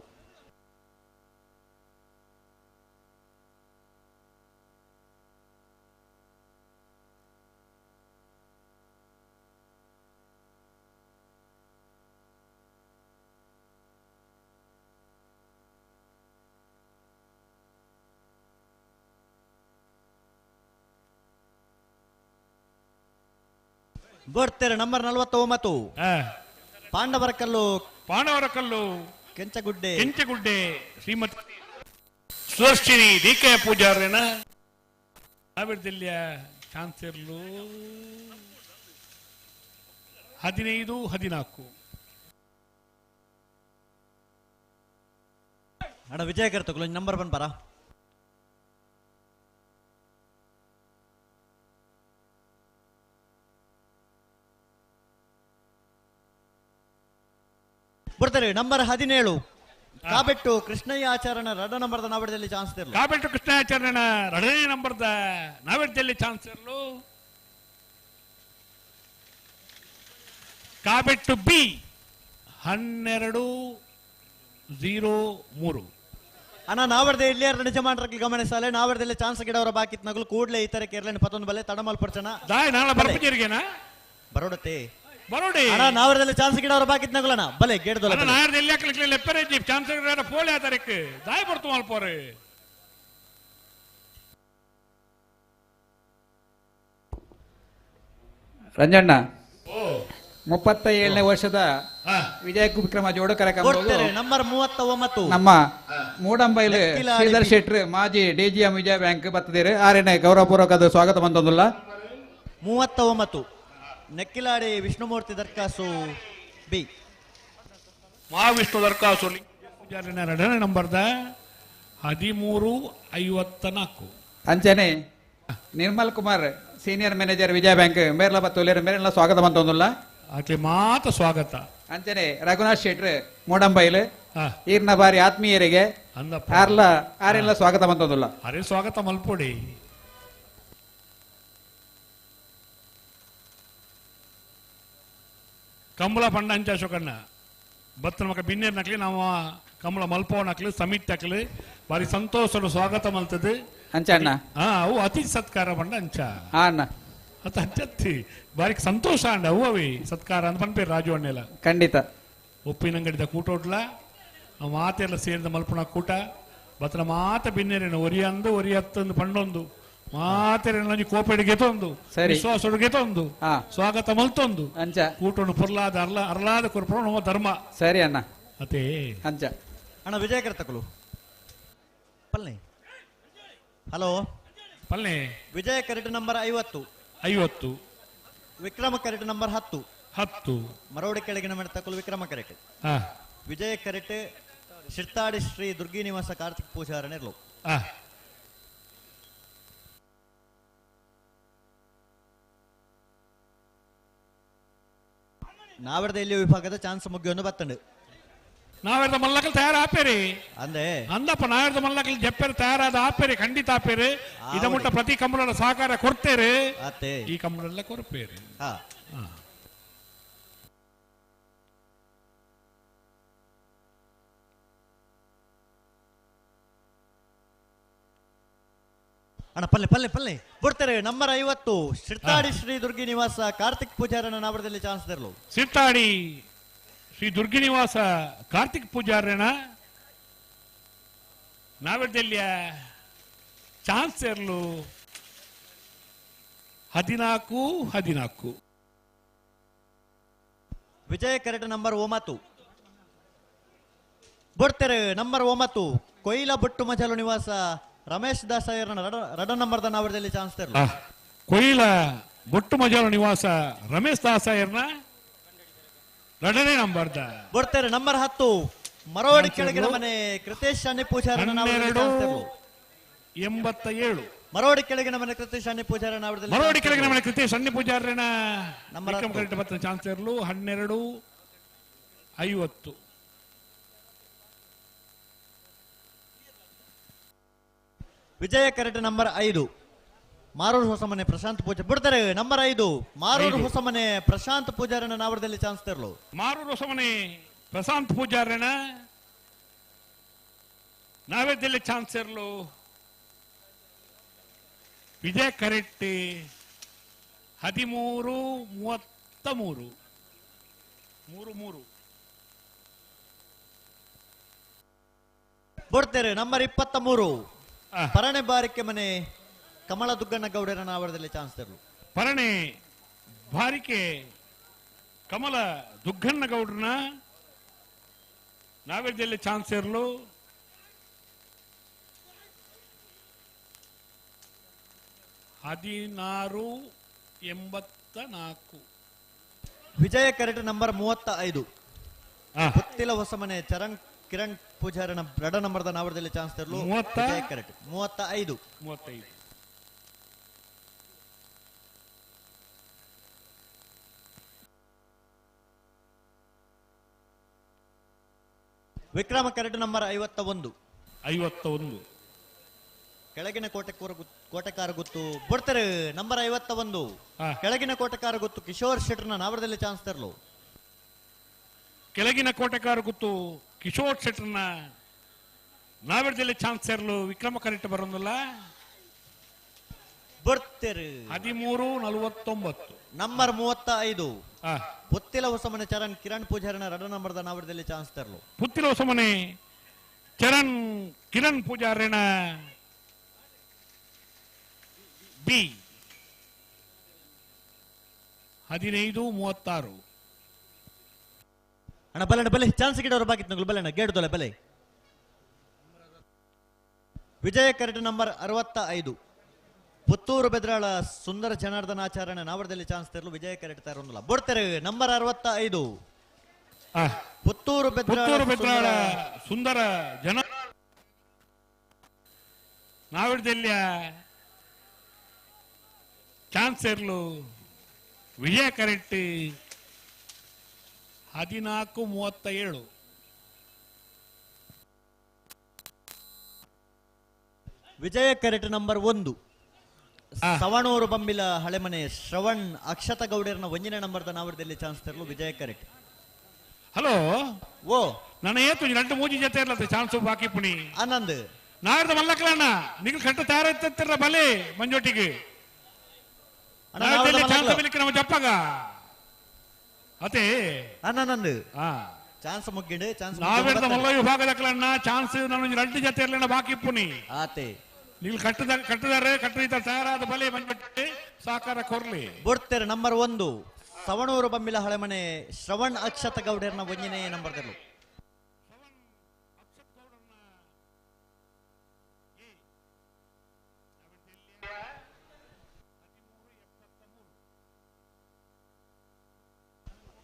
[SPEAKER 5] ಬರ್ತಾರೆ ನಂಬರ್ 49 ಪಾಂಡವರ ಕಲ್ಲು
[SPEAKER 3] ಪಾಂಡವರ ಕಲ್ಲು
[SPEAKER 5] ಕೆಂಚಗುಡ್ಡೆ
[SPEAKER 3] ಕೆಂಚಗುಡ್ಡೆ ಶ್ರೀಮತಿ ಸುದರ್ಶಿನಿ ಡಿ ಕೆ ಪೂಜಾರ್ಯನ ಸಾವಿರದಲ್ಲಿಯ ಚಾನ್ಸರ್ಲು 15 14.
[SPEAKER 5] ಅಣ್ಣ ವಿಜಯಕರ್ ತಗೊಳ್ಳಿ ನಂಬರ್ 1 ಬರ. ಬರ್ತಾರೆ ನಂಬರ್ 17 ಕಾಬೆಟ್ಟು ಕೃಷ್ಣಯ್ಯ ಆಚರಣ ರಡ ನಂಬರ್ದ ನಾವಡದಲ್ಲಿ ಚಾನ್ಸ್ ಇರಲು.
[SPEAKER 3] ಕಾಬೆಟ್ಟು ಕೃಷ್ಣಯ್ಯ ರಡನೇ ನಂಬರ್ದ ನಾವಡದಲ್ಲಿ ಚಾನ್ಸ್ ಇರಲು. ಕಾಬೆಟ್ಟು ಬಿ 12-03.
[SPEAKER 5] ಅಣ್ಣ ನಾವರ್ದೆ ಇಲ್ಲಿ ನಿಜ ಮಾಡ್ರಕ್ಕೆ ಗಮನಿಸಲೆ ನಾವರ್ದಲ್ಲಿ ಚಾನ್ಸ್ ಗಿಡವರ ಬಾಕಿ ನಗಲು ಕೂಡಲೇ ಈ ತರ ಕೇರಳ ಪತ್ತೊಂದು ಬಲೆ ತಡಮಲ್ ಪರ್ಚನ
[SPEAKER 3] ದಾಯ್ ನಾಳೆ ಬರ್ಪಜಿರಿಗೆನಾ
[SPEAKER 5] ಬರೋಡತೆ
[SPEAKER 3] ಬರೋಡಿ
[SPEAKER 5] ಅಣ್ಣ ನಾವರ್ದಲ್ಲಿ ಚಾನ್ಸ್ ಗಿಡವರ ಬಾಕಿ ನಗಲಣ ಬಲೆ ಗೇಡ್ದೊಲ
[SPEAKER 3] ಅಣ್ಣ ನಾವರ್ದಲ್ಲಿ ಹಾಕ್ಲಿಕ್ಕೆ ಲೆಪ್ಪರೆ ಚಾನ್ಸ್ ಗಿಡವರ ಪೋಲೆ ಆತರಕ್ಕೆ ದಾಯ್ ಬರ್ತು ಮಲ್ಪೋರೆ.
[SPEAKER 14] ರಂಜಣ್ಣ 37ನೇ ವರ್ಷದ ವಿಜಯ ವಿಕ್ರಮ ಜೋಡು ಕಾರ್ಯಕ್ರಮ
[SPEAKER 5] ನಂಬರ್ 39
[SPEAKER 14] ನಮ್ಮ ಮೂಡಂಬೈಲು ಶ್ರೀಧರ್ ಶೆಟ್ರು ಮಾಜಿ ಡಿಜಿಎಂ ವಿಜಯ ಬ್ಯಾಂಕ್ ಬರ್ತದಿರು ಆರನೇ ಗೌರವಪೂರ್ವಕ ಸ್ವಾಗತ ಬಂದೊಂದಿಲ್ಲ.
[SPEAKER 5] 39 ನೆಕ್ಕಿಲಾಡಿ ವಿಷ್ಣುಮೂರ್ತಿ ದರ್ಕಾಸು ಬಿ
[SPEAKER 3] ಮಹಾವಿಷ್ಣು ದರ್ಕಾಸು ಎರಡನೇ ನಂಬರ್ದ 13-54.
[SPEAKER 14] ಅಂಚನೆ Nirmal Kumar senior manager Vijaya bank ಮೇರ್ಲ ಬತ್ತೋಲೇರು ಮೇರೆಲ್ಲ ಸ್ವಾಗತ ಬಂತೊಂದಿಲ್ಲ.
[SPEAKER 3] ಆಕೆ ಮಾತ ಸ್ವಾಗತ.
[SPEAKER 14] ಅಂಚನೆ ರಘುನಾಥ್ ಶೆಟ್ರು ಮೂಡಂಬೈಲು ಈರ್ನ ಬಾರಿ ಆತ್ಮೀಯರಿಗೆ ಆರ್ಲ ಆರೆಲ್ಲ ಸ್ವಾಗತ ಬಂತೊಂದಿಲ್ಲ.
[SPEAKER 3] ಅರೆ ಸ್ವಾಗತ ಮಲ್ಪೊಡಿ. ಕಂಬಳ ಪಂಡ ಅಂಚ ಅಶೋಕಣ್ಣ ಬತ್ತನ ಮಕ್ಕ ಬಿನ್ನೇರ್ ನಕ್ಲಿ ನಾವು ಕಂಬಳ ಮಲ್ಪೋ ನಕ್ಲಿ ಸಮಿತಿ ನಕ್ಲಿ ಬಾರಿ ಸಂತೋಷ ಸ್ವಾಗತ ಮಲ್ತದೆ.
[SPEAKER 14] ಅಂಚ ಅಣ್ಣ
[SPEAKER 3] ಅವು ಅತಿ ಸತ್ಕಾರ ಪಂಡ ಅಂಚ
[SPEAKER 14] ಅಣ್ಣ
[SPEAKER 3] ಅತ್ತ ಅಂಚತ್ತಿ ಬಾರಿ ಸಂತೋಷ ಅಂಡ ಅವು ಅವಿ ಸತ್ಕಾರ ಅಂತ ಪನ್ಪೇರು ರಾಜು ಅಣ್ಣೆಲ್ಲ
[SPEAKER 14] ಖಂಡಿತ.
[SPEAKER 3] ಉಪ್ಪಿನಂಗಡಿದ ಕೂಟೋಟ್ಲ ನಾವು ಮಾತೆಲ್ಲ ಸೇರಿದ ಮಲ್ಪುಣ ಕೂಟ ಬತ್ತನ ಮಾತ ಬಿನ್ನೇರೇನು ಒರಿಯಂದು ಒರಿಯತ್ತಂದು ಪಂಡೊಂದು ಮಾತೆರೆಲ್ಲ ಕೋಪೆಡ್ ಗೆತೊಂದು ವಿಶ್ವಾಸೊಡು ಗೆತೊಂದು ಸ್ವಾಗತ ಮಲ್ತೊಂದು
[SPEAKER 14] ಅಂಚ
[SPEAKER 3] ಕೂಟೊಂಡು ಪುರ್ಲಾದ ಅರ್ಲ ಅರ್ಲಾದ ಕೊರ್ಪುಣ ನಮ್ಮ ಧರ್ಮ.
[SPEAKER 14] ಸರಿ ಅಣ್ಣ
[SPEAKER 3] ಅದೇ
[SPEAKER 14] ಅಂಚ
[SPEAKER 5] ಅಣ್ಣ ವಿಜಯಕರ್ ತಕಲು ಪಲ್ನೆ ಹಲೋ
[SPEAKER 3] ಪಲ್ನೆ
[SPEAKER 5] ವಿಜಯ ಕರೆಟ್ ನಂಬರ್ 50
[SPEAKER 3] 50
[SPEAKER 5] ವಿಕ್ರಮ ಕರೆಟ್ ನಂಬರ್ 10
[SPEAKER 3] 10
[SPEAKER 5] ಮರೋಡಿ ಕೆಳಗಿನ ಮನೆ ತಕಲು ವಿಕ್ರಮ ಕರೆಟ್ ವಿಜಯ ಕರೆಟ್ ಶಿರ್ತಾಡಿ ಶ್ರೀ ದುರ್ಗಿ ನಿವಾಸ ಕಾರ್ತಿಕ್ ಪೂಜಾರಣಿರ್ಲು. ನಾವರ್ದ ಇಲ್ಲಿ ವಿಭಾಗದ ಚಾನ್ಸ್ ಮುಗಿಯೊಂದು ಬತ್ತಂಡು
[SPEAKER 3] ನಾವೆರ್ದ ಮಲ್ಲಕಲ್ ತಯಾರು ಆಪೇರಿ
[SPEAKER 5] ಅಂದೆ
[SPEAKER 3] ಅಂದಪ್ಪ ನಾವೆರ್ದ ಮಲ್ಲಕಲ್ ಜಪ್ಪೇರು ತಯಾರಾದ ಆಪೇರಿ ಖಂಡಿತ ಆಪೇರಿ ಇದ ಮುಟ್ಟ ಪ್ರತಿ ಕಂಬಳ ಸಹಕಾರ ಕೊಡ್ತೇರಿ ಈ ಕಂಬಳೆಲ್ಲ ಕೊರ್ಪೇರಿ.
[SPEAKER 5] ಅಣ್ಣ ಪಲ್ಲೆ ಪಲ್ಲೆ ಪಲ್ಲೆ ಬಿಡ್ತಾರೆ ನಂಬರ್ 50 ಶಿರ್ತಾಡಿ ಶ್ರೀ ದುರ್ಗಿ ನಿವಾಸ ಕಾರ್ತಿಕ್ ಪೂಜಾರನ ನಾವರದಲ್ಲಿ ಚಾನ್ಸ್ ತರಲು.
[SPEAKER 3] ಶಿರ್ತಾಡಿ ಶ್ರೀ ದುರ್ಗಿ ನಿವಾಸ ಕಾರ್ತಿಕ್ ಪೂಜಾರನ ನಾವರದಲ್ಲಿಯ ಚಾನ್ಸ್ ಇರಲು 14-14.
[SPEAKER 5] ವಿಜಯ ಕರೆಟ್ ನಂಬರ್ 9 ಬಿಡ್ತಾರೆ ನಂಬರ್ 9 ಕೊಯ್ಲ ಬೊಟ್ಟು ಮಜಲು ನಿವಾಸ ರಮೇಶ್ ದಾಸಯ್ಯರನ ರಡ ನಂಬರ್ದ ನಾವರದಲ್ಲಿ ಚಾನ್ಸ್ ತರಲು.
[SPEAKER 3] ಕೊಯ್ಲ ಬೊಟ್ಟು ಮಜಲು ನಿವಾಸ ರಮೇಶ್ ದಾಸಯ್ಯರನ ರಡನೇ ನಂಬರ್ದ
[SPEAKER 5] ಬರ್ತಾರೆ ನಂಬರ್ 10 ಮರೋಡಿ ಕೆಳಗಿನ ಮನೆ ಕೃತೇಶ್ ಅನ್ನಿ ಪೂಜಾರನ ನಾವರದಲ್ಲಿ ಚಾನ್ಸ್ ತರಲು.
[SPEAKER 3] 87
[SPEAKER 5] ಮರೋಡಿ ಕೆಳಗಿನ ಮನೆ ಕೃತೇಶ್ ಅನ್ನಿ ಪೂಜಾರನ ನಾವರದಲ್ಲಿ
[SPEAKER 3] ಮರೋಡಿ ಕೆಳಗಿನ ಮನೆ ಕೃತೇಶ್ ಅನ್ನಿ ಪೂಜಾರನ ನಂಬರ್ ಚಾನ್ಸ್ ತರಲು 12-50.
[SPEAKER 5] ವಿಜಯ ಕರೆಟ್ ನಂಬರ್ 5 ಮಾರೂರು ಹೊಸಮನೆ ಪ್ರಶಾಂತ್ ಪೂಜಾ ಬಿಡ್ತಾರೆ ನಂಬರ್ 5 ಮಾರೂರು ಹೊಸಮನೆ ಪ್ರಶಾಂತ್ ಪೂಜಾರನ ನಾವರದಲ್ಲಿ ಚಾನ್ಸ್ ತರಲು.
[SPEAKER 3] ಮಾರೂರು ಹೊಸಮನೆ ಪ್ರಶಾಂತ್ ಪೂಜಾರನ ನಾವರದಲ್ಲಿ ಚಾನ್ಸ್ ತರಲು. ವಿಜಯ ಕರೆಟ್ 13-33 3-3
[SPEAKER 5] ಬಿಡ್ತಾರೆ ನಂಬರ್ 23 ಪರಣೆ ಬಾರಿಕೆ ಮನೆ ಕಮಲ ದುಗ್ಗಣ್ಣ ಗೌಡರ ನಾವರದಲ್ಲಿ ಚಾನ್ಸ್ ತರಲು.
[SPEAKER 3] ಪರಣೆ ಬಾರಿಕೆ ಕಮಲ ದುಗ್ಗಣ್ಣ ಗೌಡರನ ನಾವರದಲ್ಲಿ ಚಾನ್ಸ್ ಇರಲು. 16-84.
[SPEAKER 5] ವಿಜಯ ಕರೆಟ್ ನಂಬರ್ 35 ಪುತ್ತಿಲ ಹೊಸಮನೆ ಚರಣ್ ಕಿರಣ್ ಪೂಜಾರನ ರಡ ನಂಬರ್ದ ನಾವರದಲ್ಲಿ ಚಾನ್ಸ್ ತರಲು. ವಿಜಯ ಕರೆಟ್ 35
[SPEAKER 3] 35.
[SPEAKER 5] ವಿಕ್ರಮ ಕರೆಟ್ ನಂಬರ್ 51.
[SPEAKER 3] 51.
[SPEAKER 5] ಕೆಳಗಿನ ಕೋಟೆಕಾರ ಗುತ್ತು ಬೊಡ್ತಾರೆ ನಂಬರ್ 51. ಕೆಳಗಿನ ಕೋಟೆಕಾರ ಗುತ್ತು ಕಿಶೋರ್ ಶೆಟ್ಟರ್ನ ನಾವರದಲ್ಲಿ ಚಾನ್ಸ್ ತರಲು.
[SPEAKER 3] ಕೆಳಗಿನ ಕೋಟೆಕಾರ ಗುತ್ತು ಕಿಶೋರ್ ಶೆಟ್ಟರ್ನ ನಾವರದಲ್ಲಿ ಚಾನ್ಸ್ ಸೇರಲು ವಿಕ್ರಮ ಕರೆಕ್ಟ್ ಬರೋದಿಲ್ಲ.
[SPEAKER 5] ಬರ್ತಾರೆ
[SPEAKER 3] 13:49.
[SPEAKER 5] ನಂಬರ್ 35 ಪುತ್ತಿಲ ಹೊಸಮನೆ ಚರಣ್ ಕಿರಣ್ ಪೂಜಾರಿನ 2 ನಂಬರ್ದ ನಾವರದಲ್ಲಿ ಚಾನ್ಸ್ ತರಲು.
[SPEAKER 3] ಪುತ್ತಿಲ ಹೊಸಮನೆ ಚರಣ್ ಕಿರಣ್ ಪೂಜಾರಿನ ಬಿ 15:36.
[SPEAKER 5] ಅಣ್ಣ ಬಲಣ್ಣ ಬಲೆ ಚಾನ್ಸ್ ಗಿಡವರು ಬಾಕಿತ್ತು ಬಲಣ್ಣ ಗೇಡ್ದೊಲೆ ಬಲೆ. ವಿಜಯ ಕರೆಟ್ ನಂಬರ್ 65 ಪುತ್ತೂರು ಬೆದ್ರಾಳ ಸುಂದರ ಜನಾರ್ದನ ಆಚಾರ್ಯನ ನಾವರದಲ್ಲಿ ಚಾನ್ಸ್ ತರಲು ವಿಜಯ ಕರೆಟ್ ತರೋದಿಲ್ಲ. ಬೊಡ್ತಾರೆ ನಂಬರ್ 65 ಪುತ್ತೂರು
[SPEAKER 3] ಬೆದ್ರಾಳ ಸುಂದರ ಜನ ನಾವರದಲ್ಲಿ ಚಾನ್ಸ್ ಇರಲು ವಿಜಯ ಕರೆಕ್ಟ್ 14:37.
[SPEAKER 5] ವಿಜಯ ಕರೆಟ್ ನಂಬರ್ 1 ಸವಣೂರು ಬಂಬಿಲ ಹಳೆಮನೆ ಶ್ರವಣ್ ಅಕ್ಷತ ಗೌಡರ್ನ 1ನೇ ನಂಬರ್ದ ನಾವರದಲ್ಲಿ ಚಾನ್ಸ್ ತರಲು ವಿಜಯ ಕರೆಕ್ಟ್.
[SPEAKER 3] ಹಲೋ
[SPEAKER 5] ಓ
[SPEAKER 3] ನನ್ನ ಏತು 2 3 ಜೊತೆ ಇರಲತ್ತೆ ಚಾನ್ಸ್ ಬಾಕಿ ಪುಣಿ
[SPEAKER 5] ಆನಂದ್
[SPEAKER 3] ನಾವರದ ಮಲ್ಲಕಲಣ್ಣ ನೀವು ಕಟ್ಟು ತಯಾರ ಬಲೆ ಮಂಜೋಟಿಗೆ ಚಾನ್ಸ್ ಬೆಲಿಕ್ಕೆ ನಮ್ಮ ಜಪ್ಪಾಗ ಅದೇ
[SPEAKER 5] ಆನಂದ್ ಚಾನ್ಸ್ ಮುಗ್ಗಿಂಡು ಚಾನ್ಸ್
[SPEAKER 3] ನಾವೆರದ ಮಲ್ಲ ವಿಭಾಗದ ಕಲಣ್ಣ ಚಾನ್ಸ್ ನಾನು 2 ಜೊತೆ ಇರಲಿಲ್ಲ ಬಾಕಿ ಪುಣಿ
[SPEAKER 5] ಆತೆ
[SPEAKER 3] ನೀವು ಕಟ್ಟದಾರೆ ಕಟ್ಟದ ತಯಾರಾದ ಬಲೆ ಮಂಜೋಟಿ ಸಹಕಾರ ಕೊರ್ಲಿ.
[SPEAKER 5] ಬೊಡ್ತಾರೆ ನಂಬರ್ 1 ಸವಣೂರು ಬಂಬಿಲ ಹಳೆಮನೆ ಶ್ರವಣ್ ಅಕ್ಷತ ಗೌಡರ್ನ 1ನೇ ನಂಬರ್ ತರಲು.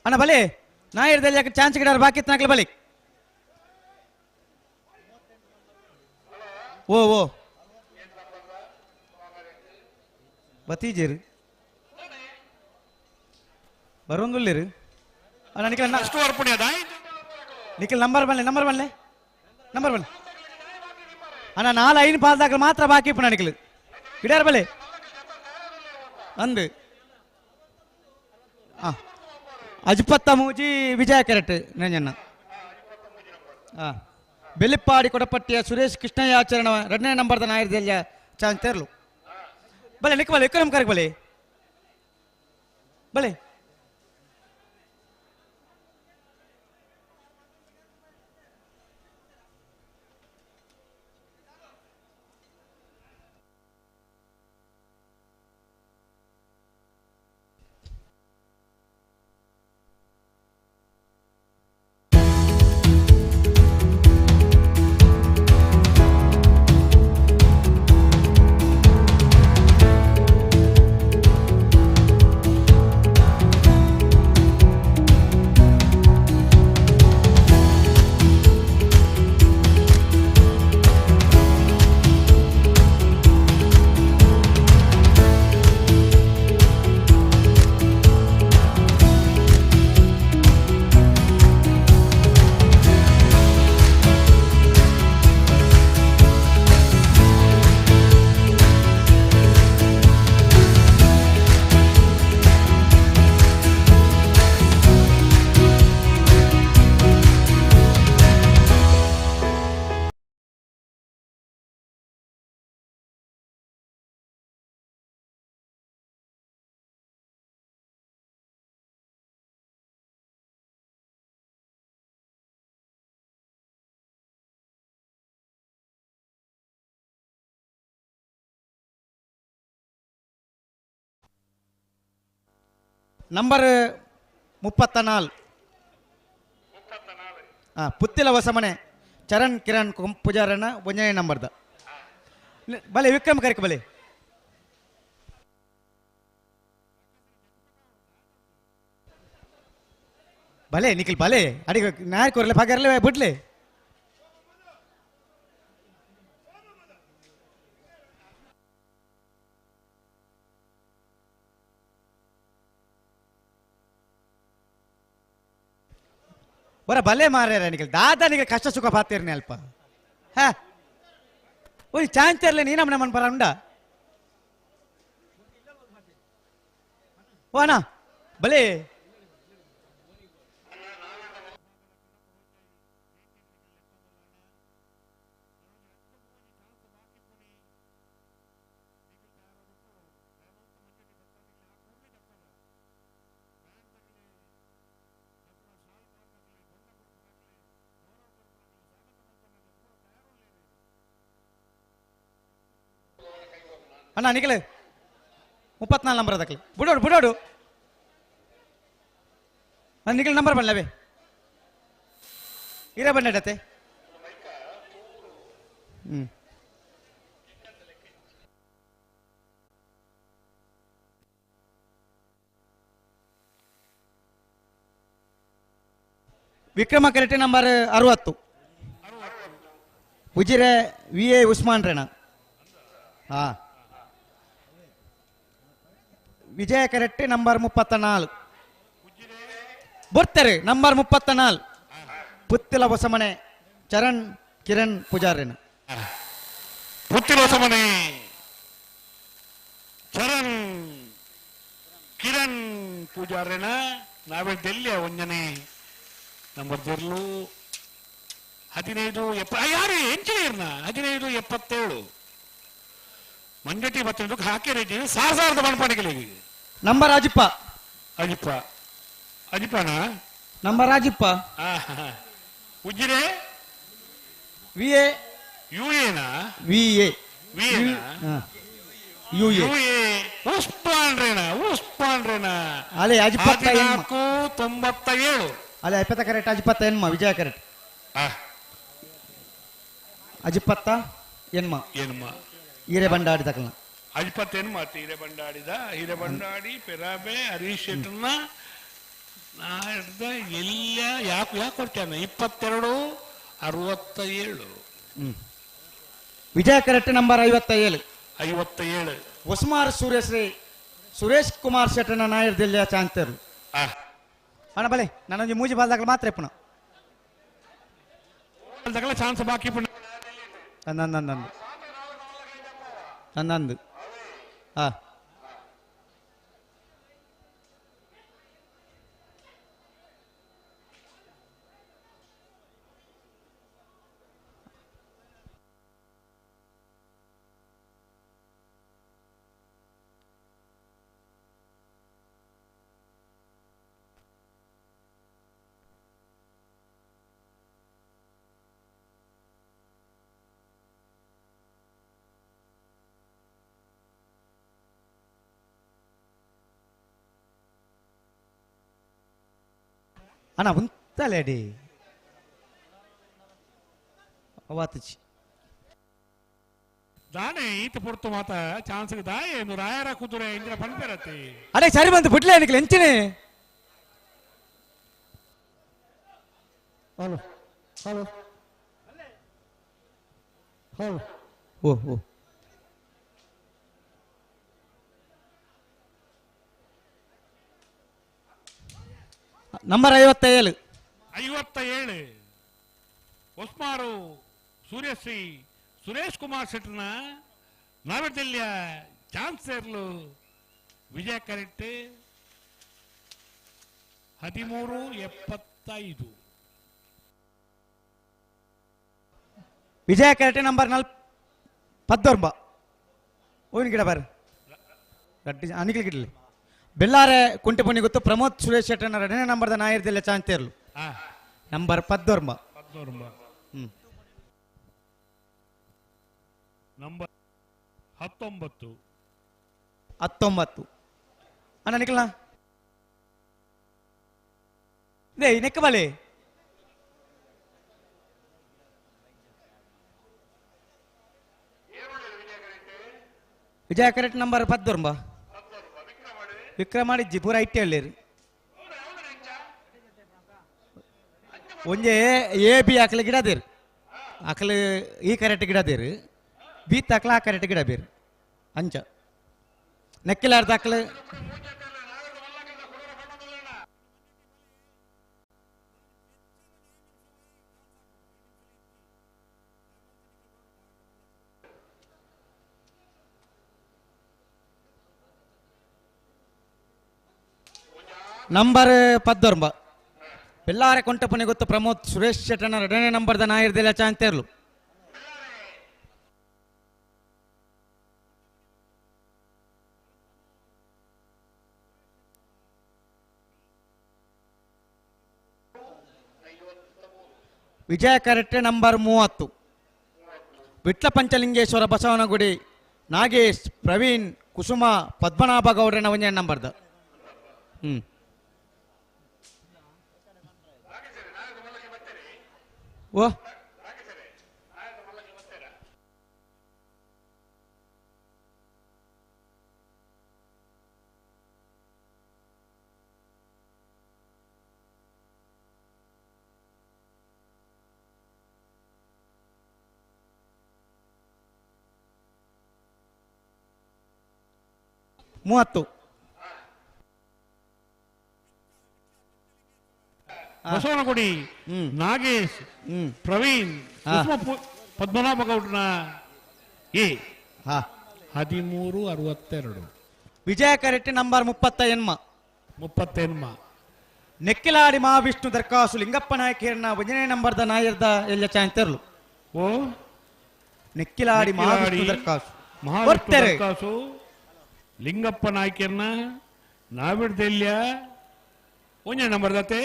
[SPEAKER 4] ಅಣ್ಣ ಬಲೆ ನಾಯಿರ್ದಲ್ಲಿ ಯಾಕೆ ಚಾನ್ಸ್ ಗಿಡ ಬಾಕಿ ನಾಕ್ಲೆ ಬಲೆ. ಓ ಓ ಬತ್ತೀಜೇರು ಬರೋಂದುಲ್ಲೇರು ಅಣ್ಣ ನಿಖಿಲ್ ನಿಖಿಲ್ ನಂಬರ್ ಬನ್ಲೆ ನಂಬರ್ ಬನ್ಲೆ ನಂಬರ್ ಬನ್ಲೆ ಅಣ್ಣ 4 5 ಪಾಲ್ದಾಕಲು ಮಾತ್ರ ಬಾಕಿ ಇಪ್ಪಣ ನಿಖಿಲ್ ಗಿಡಾರ ಬಲೆ ಅಂದು ಹಾಂ ಅಜ್ಪತ್ತ ಮೂಜಿ ವಿಜಯ ಕರೆಕ್ಟ್ ನಂಜಣ್ಣ. ಹಾಂ ಬೆಲಿಪ್ಪಾಡಿ ಕೊಡಪಟ್ಟಿಯ ಸುರೇಶ್ ಕೃಷ್ಣಯ್ಯ ಆಚರಣ 2ನೇ ನಂಬರ್ದ ನಾಯರ್ದೆಲ್ಲ ಚಾನ್ಸ್ ತೇರ್ಲು. ಬಲೆ ನಿಕ್ ಬಲೆ ವಿಕ್ರಮ್ ಕರೆಕ್ ಬಲೆ ಬಲೆ. ನಂಬರ್ 34 ಹಾಂ ಪುತ್ತಿಲ ಹೊಸಮನೆ ಚರಣ್ ಕಿರಣ್ ಪೂಜಾರಣ್ಣ 1ನೇ ನಂಬರ್ದ ಬಲೆ ವಿಕ್ರಮ್ ಕರೆಕ್ ಬಲೆ. ಬಲೆ ನಿಖಿಲ್ ಬಲೆ ಅಡಿಗೆ ನಾಯಕ್ ಕೊರ್ಲೆ ಪಗರ್ಲೆ ಬಿಡ್ಲೆ. ಒರ ಬಲೆ ಮಾರ್ಯಾರ ನಿಕಲ್ ದಾದ ನಿಕಲ್ ಕಷ್ಟ ಸುಖ ಪಾತಿರ್ನಿ ಅಲ್ಪ ಹಾ ಒಂಜಿ ಚಾನ್ಸ್ ಇರ್ಲಿ ನೀ ನಮ್ಮ ಪರ ಉಂಡ ವಾನ ಬಲೆ ಅಣ್ಣ ನಿಖಿಲ್ 34 ನಂಬರ್ ಅದಕ್ಕೆ ಬಿಡೋಡು ಬಿಡೋಡು ನಾನು ನಿಖಿಲ್ ನಂಬರ್ ಬಣ್ಣವೇ ಇರೇ ಬಣ್ಣಡತ್ತೆ. ಹ್ಞೂ ವಿಕ್ರಮ ಕರೆಕ್ಟ್ number 60 Ujire V A Usman ರೇಣ. ಹಾಂ ವಿಜಯ ಕರೆಕ್ಟ್ ನಂಬರ್ 34 ಬರ್ತಾರೆ ನಂಬರ್ 34 ಪುತ್ತಿಲ ಹೊಸಮನೆ ಚರಣ್ ಕಿರಣ್ ಪೂಜಾರಿನ.
[SPEAKER 3] ಪುತ್ತಿಲ ಹೊಸಮನೆ ಚರಣ್ ಕಿರಣ್ ಪೂಜಾರಿನ ನಾವೇ ಡೆಲ್ಲಿಯ ಒಂಜನೆ ನಂಬರ್ ಜೆರ್ಲು 15 ಯಾರು ಎಂಜಿನಿಯರ್ನ 15 77 ಮಂಜಟಿ ಬತ್ತಿನ ಹಾಕಿ ಸಾವಿರದ ಮಣ್ಪಣಿಗಳಿಗೆ
[SPEAKER 4] ನಂಬರ್ ಅಜಿಪ್ಪ
[SPEAKER 3] ಅಜಿಪ್ಪ ಅಜಿಪ್ಪನ
[SPEAKER 4] number Ajippa
[SPEAKER 3] Ujire
[SPEAKER 4] V A
[SPEAKER 3] U ಎನಾ
[SPEAKER 4] V A
[SPEAKER 3] V ಎನಾ
[SPEAKER 4] U A
[SPEAKER 3] U A Usman ರೇಣ ಉಸ್ಮಾನ್ ರೇಣ
[SPEAKER 4] ಅಲೆ ಅಜಿಪ್ಪ
[SPEAKER 3] 14 97
[SPEAKER 4] ಅಲೆ ಅಪ್ಪತ್ತ ಕರೆಕ್ಟ್ ಅಜಿಪ್ಪತ್ತ ಎನ್ಮ ವಿಜಯ ಕರೆಕ್ಟ್ ಅಜಿಪ್ಪತ್ತ ಎನ್ಮ
[SPEAKER 3] ಎನ್ಮ
[SPEAKER 4] ಹಿರೇ ಬಂಡಾಡಿ ತಕಲ್ನ
[SPEAKER 3] ಅಜಿಪತ್ ಎನ್ಮ ಹಿರೇ ಬಂಡಾಡಿದ ಹಿರೇ ಬಂಡಾಡಿ ಪೆರಾಬೆ ಹರೀಶ್ ಶೆಟ್ಟರ್ನ ಎಲ್ಲ ಯಾಕೆ ಯಾಕೆ ಕೊಡ್ತೇನೆ 22 67.
[SPEAKER 4] ವಿಜಯ ಕರೆಕ್ಟ್ ನಂಬರ್ 57
[SPEAKER 3] 57
[SPEAKER 4] ಹೊಸಮಾರ್ ಸೂರ್ಯಶ್ರೀ ಸುರೇಶ್ ಕುಮಾರ್ ಶೆಟ್ಟರ್ನ ನಾಯರ್ ದಿಲ್ಲಿಯ ಚಾಂತರು. ಅಣ್ಣ ಬಲೆ ನಾನೊಂದು ಮೂಜಿ ಬಾಲ್ದಾಗಲ ಮಾತ್ರ ಪುನಃ
[SPEAKER 3] ಚಾನ್ಸ್ ಬಾಕಿ ಪುನಃ
[SPEAKER 4] ನಂದು ನಂದು ಹಾ ಅಣ್ಣ ಉಂತಲೇಡಿ ಅವಾತಚಿ
[SPEAKER 3] ದಾನೆ ಈತ ಪೊರ್ತು ಮಾತ ಚಾನ್ಸ್ ದಾಯೆ ರಾಯರ ಕುದುರೆ ಇಂದ್ರ ಪನ್ಪೆರತಿ
[SPEAKER 4] ಅಡೆ ಸರಿ ಬಂತು ಬಿಡ್ಲೆ ನಿಕ್ಲೆ ಎಂಚಿನೆ
[SPEAKER 1] ಹಲೋ ಹಲೋ ಹಲೋ
[SPEAKER 4] ಓ ಓ ನಂಬರ್ 57
[SPEAKER 3] 57 ಹೊಸ್ಮಾರು ಸೂರ್ಯಶ್ರೀ ಸುರೇಶ್ ಕುಮಾರ್ ಶೆಟ್ಟರ್ನ ನಾವದಲ್ಲಿಯ ಚಾನ್ಸೇರ್ಲು ವಿಜಯ ಕರೆಕ್ಟ್ 13 75.
[SPEAKER 4] ವಿಜಯ ಕರೆಕ್ಟ್ ನಂಬರ್ 4 ಓವಿನ ಗಿಡ ಬಾರ ರಡ್ಡಿ ಅನಿಕಲ್ ಗಿಡಲಿ ಬೆಳ್ಳಾರೆ ಕುಂಟೆಪುಣಿ ಗೊತ್ತು ಪ್ರಮೋದ್ ಸುರೇಶ್ ಶೆಟ್ಟರ್ನ ಎರಡನೇ ನಂಬರ್ದ ನಾಯರ್ದೆಲ್ಲ ಚಾಂತೇರ್ಲು ನಂಬರ್ 19.
[SPEAKER 3] 19 ನಂಬರ್ 19
[SPEAKER 4] 19 ಅಣ್ಣ ನಿಖಿಲ್ನ ಇದೇ ನೆಕ್ಕ ಬಲೆ ವಿಜಯ ಕರೆಕ್ಟ್ ನಂಬರ್ 19 ವಿಕ್ರಮಾಡಿಜ್ಜಿ ಪೂರ IT ಹೇಳಿರಿ ಒಂಜೆ ಎ ಬಿ ಆಕಲೆ ಗಿಡ ದೇರು ಆಕಲೆ ಈ ಕರೆಕ್ಟ್ ಗಿಡ ದೇರು ಬಿ ತಾಕಲ ಆ ಕರೆಕ್ಟ್ ಗಿಡ ಬೇರು ಅಂಚ ನೆಕ್ಕಿಲಾರ್ದ ಆಕಲೆ ನಂಬರ್ ಪದ್ದೊರ್ಂಬ ಬೆಳ್ಳಾರೆ ಕೊಂಟಪನೆ ಗೊತ್ತು ಪ್ರಮೋದ್ ಸುರೇಶ್ ಶೆಟ್ಟನ ಎರಡನೇ ನಂಬರ್ದ ನಾಯರ್ದೆಲ್ಲ ಚಾಂತೇರ್ಲು. ವಿಜಯ ಕರೆಕ್ಟ್ ನಂಬರ್ 30 ವಿಟ್ಲ ಪಂಚಲಿಂಗೇಶ್ವರ ಬಸವನಗುಡಿ ನಾಗೇಶ್ ಪ್ರವೀಣ್ ಕುಸುಮ ಪದ್ಮನಾಭ ಗೌಡ್ರನ ಒಂಜನೇ ನಂಬರ್ದ. ಓ 30
[SPEAKER 3] ಬಸವನಗುಡಿ ನಾಗೇಶ್ ಪ್ರವೀಣ್ ಪದ್ಮನಾಭ ಗೌಡ್ರನ ಎ 1362.
[SPEAKER 4] ವಿಜಯ ಕರೆಕ್ಟ್ ನಂಬರ್ 38
[SPEAKER 3] 38.
[SPEAKER 4] ನೆಕ್ಕಿಲಾಡಿ ಮಹಾವಿಷ್ಣು ದರ್ಕಾಸು ಲಿಂಗಪ್ಪ ನಾಯಕರನ್ನ ಒಂದನೇ ನಂಬರ್ದ ನಾಯರ್ದ ಎಲ್ಲ ಚಾಂತರ್ಲು.
[SPEAKER 3] ಓ
[SPEAKER 4] ನೆಕ್ಕಿಲಾಡಿ ಮಹಾವಿಷ್ಣು ದರ್ಕಾಸು
[SPEAKER 3] ಮಹಾವಿಷ್ಣು ದರ್ಕಾಸು ಲಿಂಗಪ್ಪ ನಾಯ್ಕರ್ನ ನಾವಿಡ್ದೆಲ್ಯ ಒಂದೇ ನಂಬರ್ ದತ್ತೆ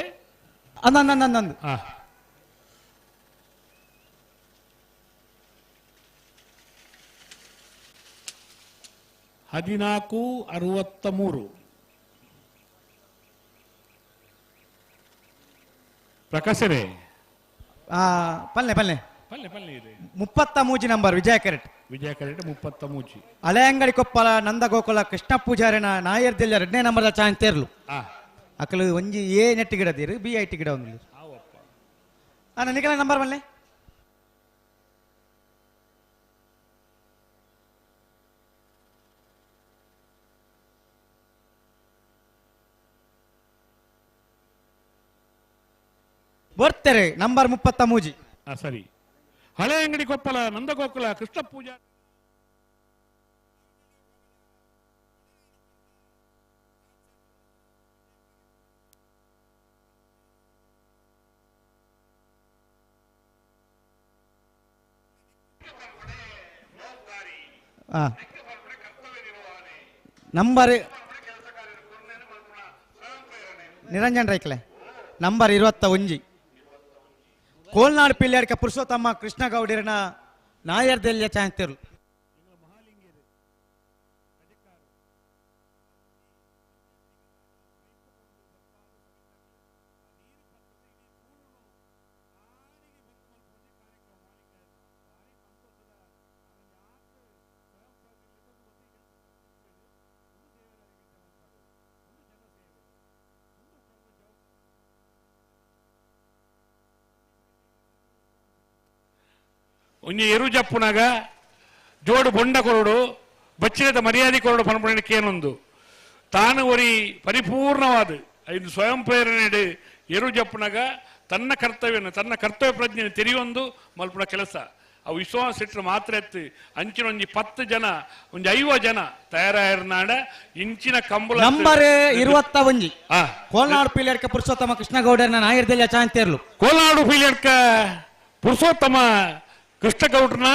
[SPEAKER 4] ಅಂದ
[SPEAKER 3] 1463. ಪ್ರಕಾಶರೇ
[SPEAKER 4] ಪಲ್ಲೆ ಪಲ್ಲೆ
[SPEAKER 3] ಪಲ್ಲೆ ಪಲ್ಲೆ ಇದೆ
[SPEAKER 4] 33 ನಂಬರ್ ವಿಜಯ ಕರೆಕ್ಟ್.
[SPEAKER 3] ವಿಜಯ ಕರೆಕ್ಟ್ 33.
[SPEAKER 4] ಹಳೆಯಂಗಡಿ ಕೊಪ್ಪಳ ನಂದ ಗೋಕುಲ ಕೃಷ್ಣ ಪೂಜಾರಿನ ನಾಯರ್ದೆಲ್ಲ ಎರಡನೇ ನಂಬರ್ದ ಚಾಂತೇರ್ಲು. ಅಕಲು ಒಂಜಿ ಎ ನೆಟ್ ಗಿಡ ತೀರು ಬಿ I T ಗಿಡ ಒಂದು ನನಗೆಲ್ಲ ನಂಬರ್ ಬಲ್ಲೆ ಬರ್ತಾರೆ ನಂಬರ್ 33.
[SPEAKER 3] ಸರಿ. ಹಳೆ ಅಂಗಡಿ ಕೊಪ್ಪಳ ನಂದಗೋಕುಲ ಕೃಷ್ಣ ಪೂಜಾ
[SPEAKER 4] ನಂಬರ್ ನಿರಂಜನ್ ರೈಕ್ಲೆ ನಂಬರ್ 21 ಕೋಲ್ನಾಡು ಪಿಲ್ಯಾಡ್ಕ ಪುರುಷೋತ್ತಮ ಕೃಷ್ಣಗೌಡರನ ನಾಯರ್ದೆಲ್ಯ ಚಾಂತಿರು.
[SPEAKER 3] ಒಂಜಿ ಎರು ಜಪ್ಪುನಾಗ ಜೋಡು ಬೊಂಡ ಕೊರಡು ಬಚ್ಚಿನದ ಮರ್ಯಾದೆ ಕೊರಡು ಪನ್ಪುನಕ್ಕೇನೊಂದು ತಾನು ಒರಿ ಪರಿಪೂರ್ಣವಾದ ಐದು ಸ್ವಯಂ ಪ್ರೇರಣೆ ಎರು ಜಪ್ಪುನಾಗ ತನ್ನ ಕರ್ತವ್ಯನ ತನ್ನ ಕರ್ತವ್ಯ ಪ್ರಜ್ಞೆ ತೆರೆಯೊಂದು ಮಲ್ಪುನ ಕೆಲಸ. ಅವು ವಿಶ್ವಾಸ ಇಟ್ಟರೆ ಮಾತ್ರ ಎತ್ತು ಅಂಚಿನ ಒಂಜಿ 10 ಜನ ಒಂಜಿ 50 ಜನ ತಯಾರಾಯರ್ನಾಡ ಇಂಚಿನ ಕಂಬಳ
[SPEAKER 4] ನಂಬರ್ 21 ಕೋಲ್ನಾಡು ಪಿಲ್ಯಾಡ್ಕ ಪುರುಷೋತ್ತಮ ಕೃಷ್ಣಗೌಡರನ ನಾಯರ್ದೆಲ್ಲ ಚಾಂತೇರ್ಲು.
[SPEAKER 3] ಕೋಲ್ನಾಡು ಪಿಲ್ಯಾಡ್ಕ ಪುರುಷೋತ್ತಮ ಕೃಷ್ಣಗೌಡ್ರನ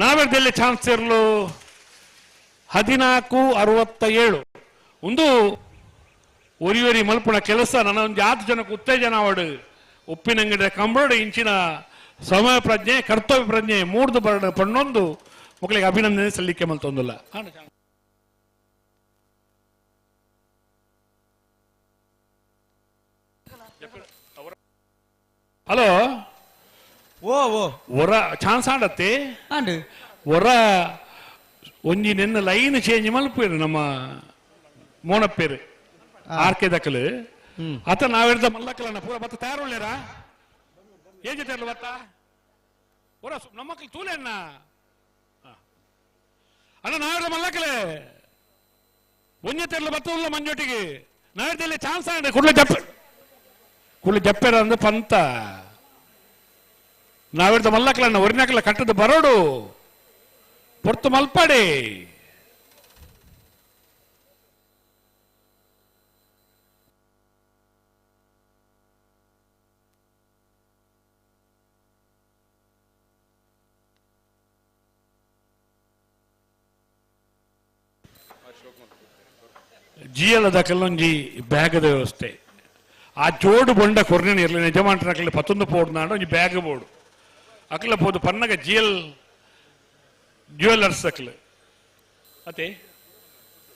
[SPEAKER 3] ನಾವೆಲ್ಲ ಚಾನ್ಸ್ ಇರಲು 1467. ಒಂದು ಒರಿ ಒರಿ ಮಲ್ಪುಣ ಕೆಲಸ ನನ್ನ ಒಂದು ಜಾತಿ ಜನಕ್ಕೆ ಉತ್ತೇಜನ ಅವಡು ಉಪ್ಪಿನಂಗಡಿ ಕಂಬಳೋಡು ಇಂಚಿನ ಸಮಯ ಪ್ರಜ್ಞೆ ಕರ್ತವ್ಯ ಪ್ರಜ್ಞೆ ಮೂರ್ದು ಬರಡ ಪಣ್ಣೊಂದು ಮಕ್ಕಳಿಗೆ ಅಭಿನಂದನೆ ಸಲ್ಲಿಕೆ ಮಲ್ತೊಂದಿಲ್ಲ. ಹಲೋ
[SPEAKER 4] ಓ ಓ
[SPEAKER 3] ಒರ ಚಾನ್ಸ್ ಆಡತ್ತೆ ಒರ ಒಂಜಿ ನಿನ್ನ ಲೈನ್ ಚೇಂಜ್ ಮಲ್ಪೇರು ನಮ್ಮ ಮೋನಪ್ಪೇರು ಆರ್ ಕೆ ದಕಲು ಅತ ನಾವೆರ್ದ ಮಲ್ಲಕಲನ್ನ ಪೂರ ಬತ್ತ ತಯಾರುಳ್ಳೇರ ಏನ್ ಜೊತೆ ಬತ್ತ ಒರ ನಮ್ಮಕ್ಕಳು ತೂಲೆ ಅಣ್ಣ ಅಣ್ಣ ನಾವೆರ್ದ ಮಲ್ಲಕಲೆ ಒಂಜೆ ತೆರಲು ಬತ್ತ ಉಲ್ಲ ಮಂಜೊಟ್ಟಿಗೆ ನಾವೆರ್ದಲ್ಲಿ ಚಾನ್ಸ್ ಆಡ ಕುಡ್ಲೆ ಜಪ್ಪ ಕುಳ್ಳಿ ಜಪ್ಪೆರ ಅಂದ್ರೆ ಪಂತ ನಾವೆರ್ದ ಮಲ್ಲಕಲನ್ನ ಒರಿನಕಲ ಕಟ್ಟದ ಬರೋಡು ಪೊರ್ತು ಮಲ್ಪಾಡಿ. ಜಿಎಲ್ ದಕಲೊಂಜಿ ಬ್ಯಾಗದ ವ್ಯವಸ್ಥೆ ಆ ಜೋಡು ಬೊಂಡ ಕೊರ್ನೆ ಇರಲಿ ನಿಜಮಾಂಟ್ರ ಅಕಲೆ ಪತ್ತೊಂದು ಪೋಡು ನಾಡು ಒಂಜಿ ಬ್ಯಾಗ್ ಬೋರ್ಡು ಅಕಲ ಪೋದು ಪನ್ನಗ ಜಿಎಲ್ ಜ್ಯುವೆಲ್ಲರ್ಸ್ ಅಕ್ಲು ಅತೆ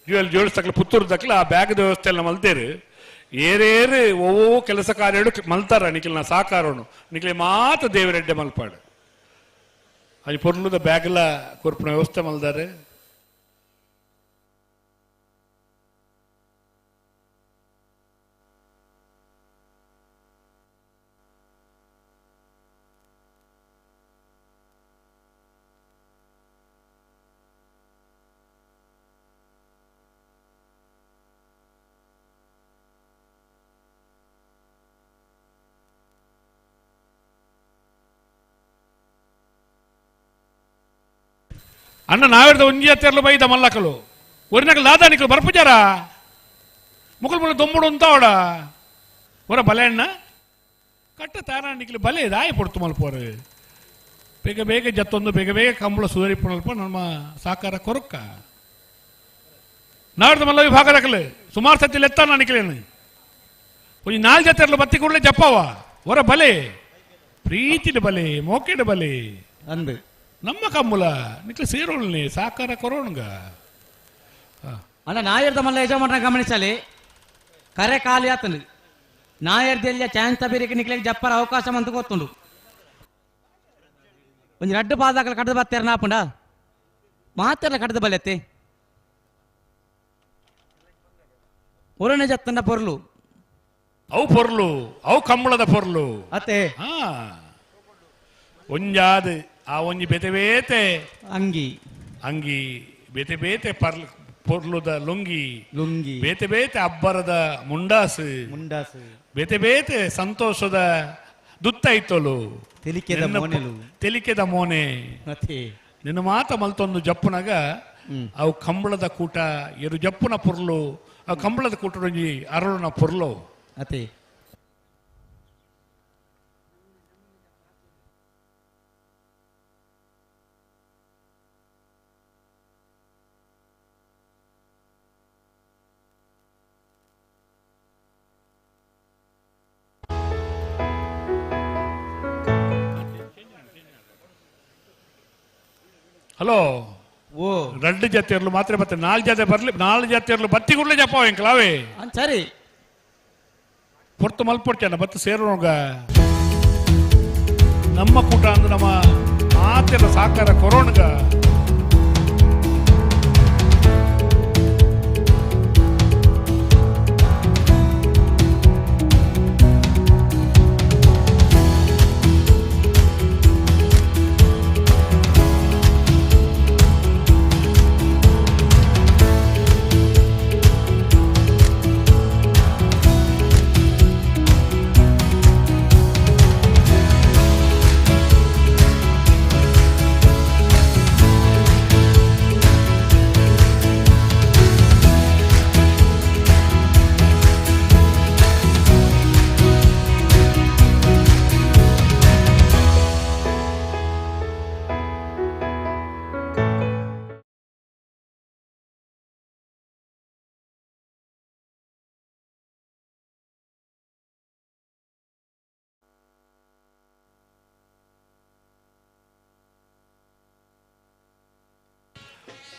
[SPEAKER 3] ಜ್ಯುವೆಲ್ ಜ್ಯುವೆಲ್ಸ್ ತಕ್ಲೆ ಪುತ್ತೂರು ದಕ್ಲ ಆ ಬ್ಯಾಗದ ವ್ಯವಸ್ಥೆ ಎಲ್ಲ ಮಲ್ತೇರು ಏರೇರು ಓವೋ ಕೆಲಸ ಕಾರ್ಯಡು ಮಲ್ತಾರ ನಿಖಿಲ್ನ ಸಾಕಾರೋನು ನಿಖಿಲೆ ಮಾತ ದೇವರೆಡ್ಡೆ ಮಲ್ಪಾಡು ಅದು ಪೊರ್ಲುದ ಬ್ಯಾಗ್ಲ ಕೊರ್ಪಿನ ವ್ಯವಸ್ಥೆ ಮಲ್ದಾರೆ. ಅಣ್ಣ ನಾವೇರ್ದ ಒಂಜಿ ಹತ್ತಿರಲು ಬೈದ ಮಲ್ಲಕಲು ಒರಿನಕಲು ದಾದಾನಿಕಲು ಬರ್ಪುಜಾರ ಮುಕುಲ್ ಮುಲ್ಲ ದೊಂಬುಡು ಅಂತ ಅವಡ ಹೊರ ಬಲೆ ಅಣ್ಣ ಕಟ್ಟ ತಾರಾಣಿಕಲು ಬಲೆ ದಾಯ ಪೊಡ್ತು ಮಲ್ಪೋರು ಬೇಗ ಬೇಗ ಜತ್ತೊಂದು ಬೇಗ ಬೇಗ ಕಂಬಳ ಸುಧಾರಿಪು ನಮ್ಮ ಸಾಕಾರ ಕೊರಕ್ಕ ನಾವೇರ್ದ ಮಲ್ಲ ವಿಭಾಗದಕಲು ಸುಮಾರು ಸತಿ ಲೆತ್ತ ನಿಖಲೇನು ಒಂಜಿ ನಾಲ್ ಜತ್ತೆರ್ಲು ಬತ್ತಿ ಕೂಡಲೇ ಜಪ್ಪವ ಹೊರ ಬಲೆ ಪ್ರೀತಿನ ಬಲೆ ಮೋಕೆಡ ಬಲೆ
[SPEAKER 4] ಅಂದು
[SPEAKER 3] ನಮ್ಮ ಕಮ್ಮುಲ ನಿಕ್ಲೆ ಸೇರೋಳ್ನಿ ಸಾಕಾರ ಕೊರೋಣ್ಗ
[SPEAKER 4] ಅಣ್ಣ ನಾಯರ್ದ ಮಲ್ಲ ಯಜಮಾನ ಗಮನಿಸಲಿ ಕರೆ ಖಾಲಿ ಆತನು ನಾಯರ್ದೆಲ್ಲ ಚಾನ್ಸ್ ಬೇರೆ ನಿಕ್ಲೆಗ್ ಜಪ್ಪರ ಅವಕಾಶ ಅಂತ ಗೊತ್ತುಂಡು ಒಂಜಿ ರಡ್ಡು ಪಾದಾಕಲ ಕಡ್ದು ಬತ್ತೇರ ನಾಪುಂಡ ಮಾತೆಲ್ಲ ಕಡ್ದು ಬಲೆತ್ತೆ ಒರನೆ ಜತ್ತಂಡ ಪೊರ್ಲು
[SPEAKER 3] ಅವು ಪೊರ್ಲು ಅವು ಕಂಬಳದ ಪೊರ್ಲು
[SPEAKER 4] ಅತ್ತೆ
[SPEAKER 3] ಒಂಜಾದ ಆ ಒಂಜಿ ಬೇತೆ ಬೇತೆ
[SPEAKER 4] ಅಂಗಿ
[SPEAKER 3] ಅಂಗಿ ಬೇತೆ ಬೇತೆ ಪರ್ಲ್ ಪೊರ್ಲುದ ಲುಂಗಿ
[SPEAKER 4] ಲುಂಗಿ
[SPEAKER 3] ಬೇತೆ ಬೇತೆ ಅಬ್ಬರದ ಮುಂಡಾಸು
[SPEAKER 4] ಮುಂಡಾಸು
[SPEAKER 3] ಬೇತೆ ಬೇತೆ ಸಂತೋಷದ ದುತ್ತೈತೊಲು
[SPEAKER 4] ತೆಲಿಕೆದ ಮೋನೆಲು.
[SPEAKER 3] ತೆಲಿಕೆದ ಮೋನೆ
[SPEAKER 4] ಮತ್ತೆ
[SPEAKER 3] ನಿನ್ನ ಮಾತ ಮಲ್ತೊಂದು ಜಪ್ಪುನಗ ಅವು ಕಂಬಳದ ಕೂಟ ಎರು ಜಪ್ಪುನ ಪೊರ್ಲು ಅವು ಕಂಬಳದ ಕೂಟ ಒಂಜಿ ಅರಳುನ ಪೊರ್ಲು
[SPEAKER 4] ಅತೆ
[SPEAKER 3] ಹಲೋ
[SPEAKER 4] ಓ
[SPEAKER 3] ರಡ್ಡು ಜಾತಿಯರ್ಲು ಮಾತ್ರ ಬತ್ತೆ ನಾಲ್ ಜಾತಿ ಬರ್ಲಿ ನಾಲ್ ಜಾತಿಯರ್ಲು ಬತ್ತಿ ಕೂಡಲೇ ಜಪ್ಪ ಎಂಕಲಾವೇ
[SPEAKER 4] ಸರಿ
[SPEAKER 3] ಪೊರ್ತು ಮಲ್ಪೊಡ್ಚಣ್ಣ ಬತ್ತು ಸೇರೋಗ ನಮ್ಮ ಕೂಟ ಅಂದ್ರೆ ನಮ್ಮ ಮಾತೆಲ್ಲ ಸಾಕಾರ ಕೊರೋಣ್ಗ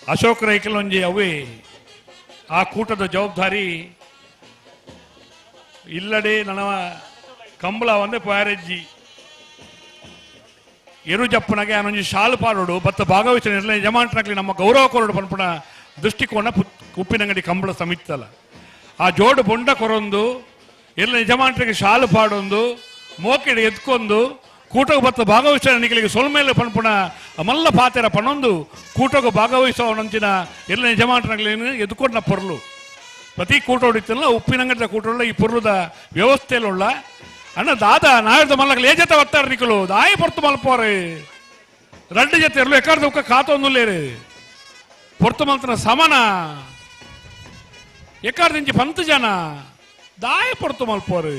[SPEAKER 3] ಅಶೋಕ್ ರೈಕಲೊಂಜಿ ಅವೇ ಆ ಕೂಟದ ಜವಾಬ್ದಾರಿ ಇಲ್ಲಡೆ ನನ್ನ ಕಂಬಳ ಒಂದೇ ಪ್ಯಾರೆಜ್ಜಿ ಎರು ಜಪ್ಪನಗೆ ಆನೊಂಜಿ ಶಾಲು ಪಾಡೋಡು ಬತ್ತ ಭಾಗವಹಿಸಿದ ನಿರ್ಣಯ ಯಜಮಾನ್ರಗ್ಲಿ ನಮ್ಮ ಗೌರವ ಕೊರಡು ಪನ್ಪುಣ ದೃಷ್ಟಿಕೋನ ಉಪ್ಪಿನಂಗಡಿ ಕಂಬಳ ಸಮಿತಲ್ಲ ಆ ಜೋಡು ಬೊಂಡ ಕೊರೊಂದು ಎಲ್ಲ ಯಜಮಾನ್ರಿಗೆ ಶಾಲು ಪಾಡೊಂದು ಮೋಕೆಡೆ ಎತ್ಕೊಂಡು ಕೂಟకు ಬತ್ತ ಭಾಗವಹಿಸಿದ ನಿಖಲಿಗೆ ಸೊಲ್ಮೇಲೆ ಪನ್ಪುಣ ಮಲ್ಲ ಪಾತೆರ ಪಣೊಂದು ಕೂಟకు ಭಾಗವಹಿಸುವನಂಚಿನ ಎಲ್ಲ ಯಜಮಾನ್ರಗ್ಲಿ ಎದ್ಕೊಂಡ ಪೊರ್ಲು ಪ್ರತಿ ಕೂಟೋಡಿತ್ತಲ್ಲ ಉಪ್ಪಿನಂಗಡಿದ ಕೂಟೋಡ ಈ ಪೊರ್ಲುದ ವ್ಯವಸ್ಥೆಲುಳ್ಳ ಅಣ್ಣ ದಾದ ನಾಯರ್ದ ಮಲ್ಲಕಲು ಏ ಜೊತೆ ಒತ್ತಾರೆ ನಿಕಲು ದಾಯಿ ಪೊರ್ತು ಮಲ್ಪೋರೆ ರಡ್ಡು ಜೊತೆ ಇರಲು ಎಕಾರ್ದ ಉಕ್ಕ ಕಾತೊಂದುಲ್ಲೇರು ಪೊರ್ತು ಮಲ್ತನ ಸಮನ ಎಕಾರ್ದಿಂಚಿ ಪಂತು ಜನ ದಾಯ ಪೊರ್ತು ಮಲ್ಪೋರು.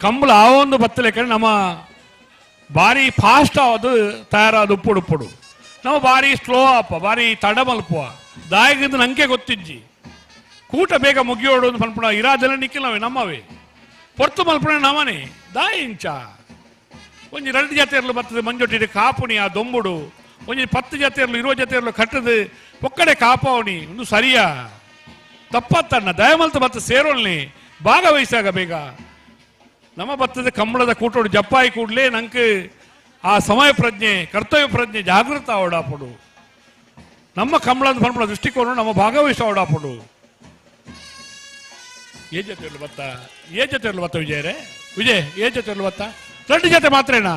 [SPEAKER 3] ಕಂಬಳ ಆವೊಂದು ಬತ್ತಲೆಕಡೆ ನಮ್ಮ ಭಾರಿ ಫಾಸ್ಟ್ ಆವದು ತಯಾರಾದ ಉಪ್ಪುಡು ಉಪ್ಪುಡು ನಮ್ಮ ಭಾರಿ ಸ್ಲೋ ಅಪ್ಪ ಭಾರಿ ತಡ ಮಲ್ಪುವ ದಾಯಗಿಂದ ನಂಗೆ ಗೊತ್ತಿಜ್ಜಿ ಕೂಟ ಬೇಗ ಮುಗಿಯೋಡು ಅಂತ ಪನ್ಪುಣ ಇರಾದೆಲ್ಲ ನಿಕ್ಕಿಲ್ಲವೆ ನಮ್ಮವೇ ಪೊರ್ತು ಮಲ್ಪುಣ ನಮನೆ ದಾಯಿ ಇಂಚ ಒಂಜಿ 2 ಜತೆ ಇರಲು ಬರ್ತದೆ ಮಂಜೊಟ್ಟಿಗೆ ಕಾಪುಣಿ ಆ ದೊಂಬುಡು ಒಂಜಿ 10 ಜತೆ ಇರಲು 20 ಜತೆ ಇರಲು ಕಟ್ಟದು ಒಕ್ಕಡೆ ಕಾಪವಣಿ ಒಂದು ಸರಿಯಾ ತಪ್ಪತ್ತಣ್ಣ ದಯಮಲ್ತ ಬತ್ತ ಸೇರೋಲ್ನಿ ಭಾಗವಹಿಸಾಗ ಬೇಗ ನಮ್ಮ ಬತ್ತದ ಕಂಬಳದ ಕೂಟೋಡು ಜಪ್ಪಾಯಿ ಕೂಡಲೇ ನಂಗೆ ಆ ಸಮಯ ಪ್ರಜ್ಞೆ ಕರ್ತವ್ಯ ಪ್ರಜ್ಞೆ ಜಾಗೃತ ಓಡಾಪಡು ನಮ್ಮ ಕಂಬಳದ ಪನ್ಪುಣ ದೃಷ್ಟಿಕೋನ ನಮ್ಮ ಭಾಗವಹಿಸ ಓಡಾಪಡು. ಏ ಜೊತೆ ಇರಲು ಬತ್ತ ಏ ಜೊತೆ ಇರಲು ಬತ್ತ ವಿಜಯರೇ ವಿಜಯ್ ಏ ಜೊತೆ ಇರಲು ಬತ್ತ 2 ಜೊತೆ ಮಾತ್ರೇನಾ?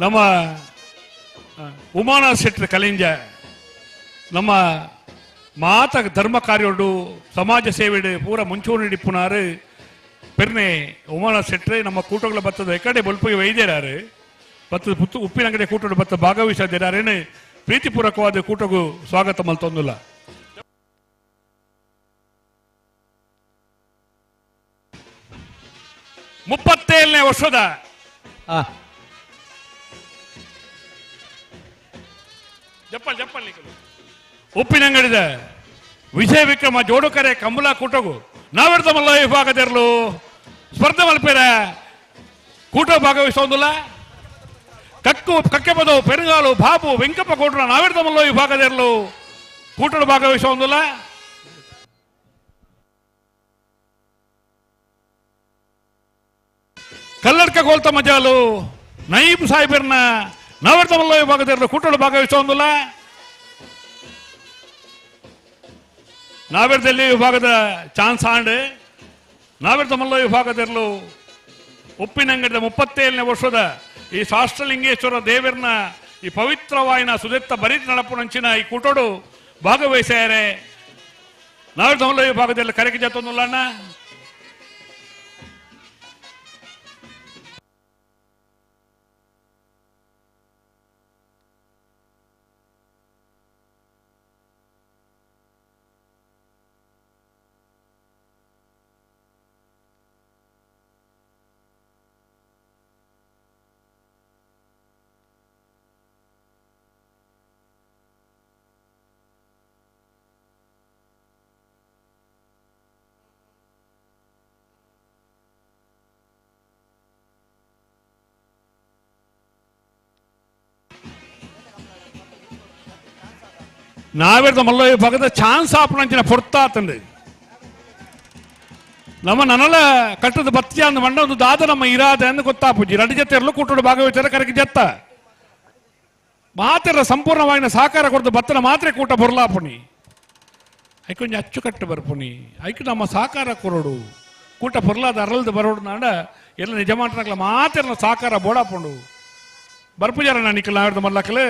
[SPEAKER 3] ನಮ್ಮ ಉಮಾನಾಥ್ ಶೆಟ್ಟರ್ ಕಲಿಂಜ ನಮ್ಮ ಮಾತ ಧರ್ಮ ಕಾರ್ಯೋಡು ಸಮಾಜ ಸೇವೆಡು ಪೂರ ಮುಂಚೂಣಿ ಇಪ್ಪುನಾರು ಪೆರ್ನೆ ಉಮಾನಾಥ್ ಶೆಟ್ಟರೆ ನಮ್ಮ ಕೂಟಗಳ ಬತ್ತದ ಎಕಡೆ ಬೊಲ್ಪಿಗೆ ವೈದ್ಯರಾರು ಬತ್ತದ ಪುತ್ತು ಉಪ್ಪಿನಂಗಡಿ ಕೂಟೋಡು ಬತ್ತ ಭಾಗವಹಿಸದಿರಾರೇನು ಪ್ರೀತಿಪೂರ್ವಕವಾದ ಕೂಟಗೂ ಸ್ವಾಗತ ಮಲ್ತೊಂದುಲ್ಲ. ಮುಪ್ಪತ್ತೇಳನೇ ವರ್ಷದ ಜಪ್ಪಲ್ ಜಪ್ಪಲ್ ಉಪ್ಪಿನಂಗಡಿದ ವಿಜಯ ವಿಕ್ರಮ ಜೋಡುಕರೆ ಕಂಬಳ ಕೂಟಗು ನಾವೆಡ್ದ ಮಲ್ಲ ವಿಭಾಗದಿರಲು ಸ್ಪರ್ಧೆ ಮಲ್ಪೇರ ಕೂಟ ಭಾಗವಹಿಸೋದಿಲ್ಲ. ಕಕ್ಕು ಕಕ್ಕೆಪದವು ಪೆರುಗಾಲು ಬಾಬು ವೆಂಕಪ್ಪ ಕೋಟ್ರ ನಾವೆಡ್ದ ಮಲ್ಲ ವಿಭಾಗದಿರಲು ಕೂಟಡು ಭಾಗವಹಿಸೋದಿಲ್ಲ. ಕಲ್ಲಡ್ಕ ಗೋಲ್ತ ಮಜಾಲು ನಯೀಬ್ ಸಾಹೇಬರ್ನ ನಾವೆಡ್ದ ಮಲ್ಲ ವಿಭಾಗದಿರಲು ಕೂಟಡು ಭಾಗವಹಿಸೋದಿಲ್ಲ. ನಾವೆರ್ದಲ್ಲಿ ವಿಭಾಗದ ಚಾನ್ಸ್ ಆಂಡ್ ನಾವೆರ್ದ ಮಲ್ಲ ವಿಭಾಗದಿರಲು ಉಪ್ಪಿನಂಗಡಿದ 37ನೇ ವರ್ಷದ ಈ ಶಾಸ್ತ್ರಲಿಂಗೇಶ್ವರ ದೇವರನ್ನ ಈ ಪವಿತ್ರವಾಯಿನ ಸುದೆತ್ತ ಬರೀತ್ ನಡಪುನಂಚಿನ ಈ ಕೂಟೋಡು ಭಾಗವಹಿಸ್ಯಾರೆ. ನಾವೆರ್ದ ಮಲ್ಲ ವಿಭಾಗದಲ್ಲಿ ಕರೆಗೆ ಜಾತೊಂದುಲ್ಲ ಅಣ್ಣ. ನಾವೆರ್ದ ಮಲ್ಲ ವಿಭಾಗದ ಚಾನ್ಸ್ ಆಪಣಂಚಿನ ಪೊರ್ತಾತಂದು ನಮ್ಮ ನನಲ ಕಟ್ಟದ ಬತ್ತಿಯ ಅಂದ ಮಂಡ ಒಂದು ದಾದ ನಮ್ಮ ಇರಾದೆ ಅಂದು ಗೊತ್ತಾಪುಜಿ 2 ಜೊತೆ ಇರಲು ಕೂಟೋಡು ಭಾಗವಹಿಸ್ತಾರೆ ಕರಗಿ ಜತ್ತ ಮಾತ್ರ ಸಂಪೂರ್ಣವಾಗಿ ಸಹಕಾರ ಕೊಡ್ದು ಬತ್ತನ ಮಾತ್ರ ಕೂಟ ಬೊರ್ಲಾಪುಣಿ ಐಕೊಂಜಿ ಅಚ್ಚುಕಟ್ಟು ಬರ್ಪುಣಿ ಐಕು ನಮ್ಮ ಸಹಕಾರ ಕೊರಡು ಕೂಟ ಬೊರ್ಲಾದ ಅರಲ್ದು ಬರೋಡು ನಾಡ ಎಲ್ಲ ನಿಜ ಮಾತ್ರ ಮಾತ್ರ ಸಹಕಾರ ಬೋಡಾಪುಂಡು ಬರ್ಪುಜಾರ ನಾನು ನಾವೆರ್ದ ಮಲ್ಲಕಲೆ.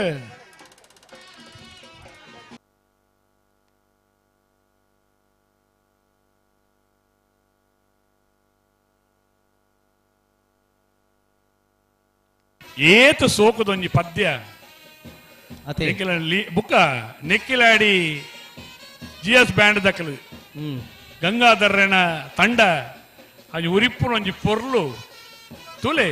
[SPEAKER 3] ಏತು ಸೋಕುದೊಂಜಿ ಪದ್ಯ ಬುಕ್ಕ ನೆಕ್ಕಿಲಾಡಿ ಜಿ ಎಸ್ ಬ್ಯಾಂಡ್ ದಕ್ಕಲು ಗಂಗಾಧರನ ತಂಡ ಅದು ಉರಿಪ್ಪುನೊಂಜಿ ಪೊರ್ಲು ತುಲೆ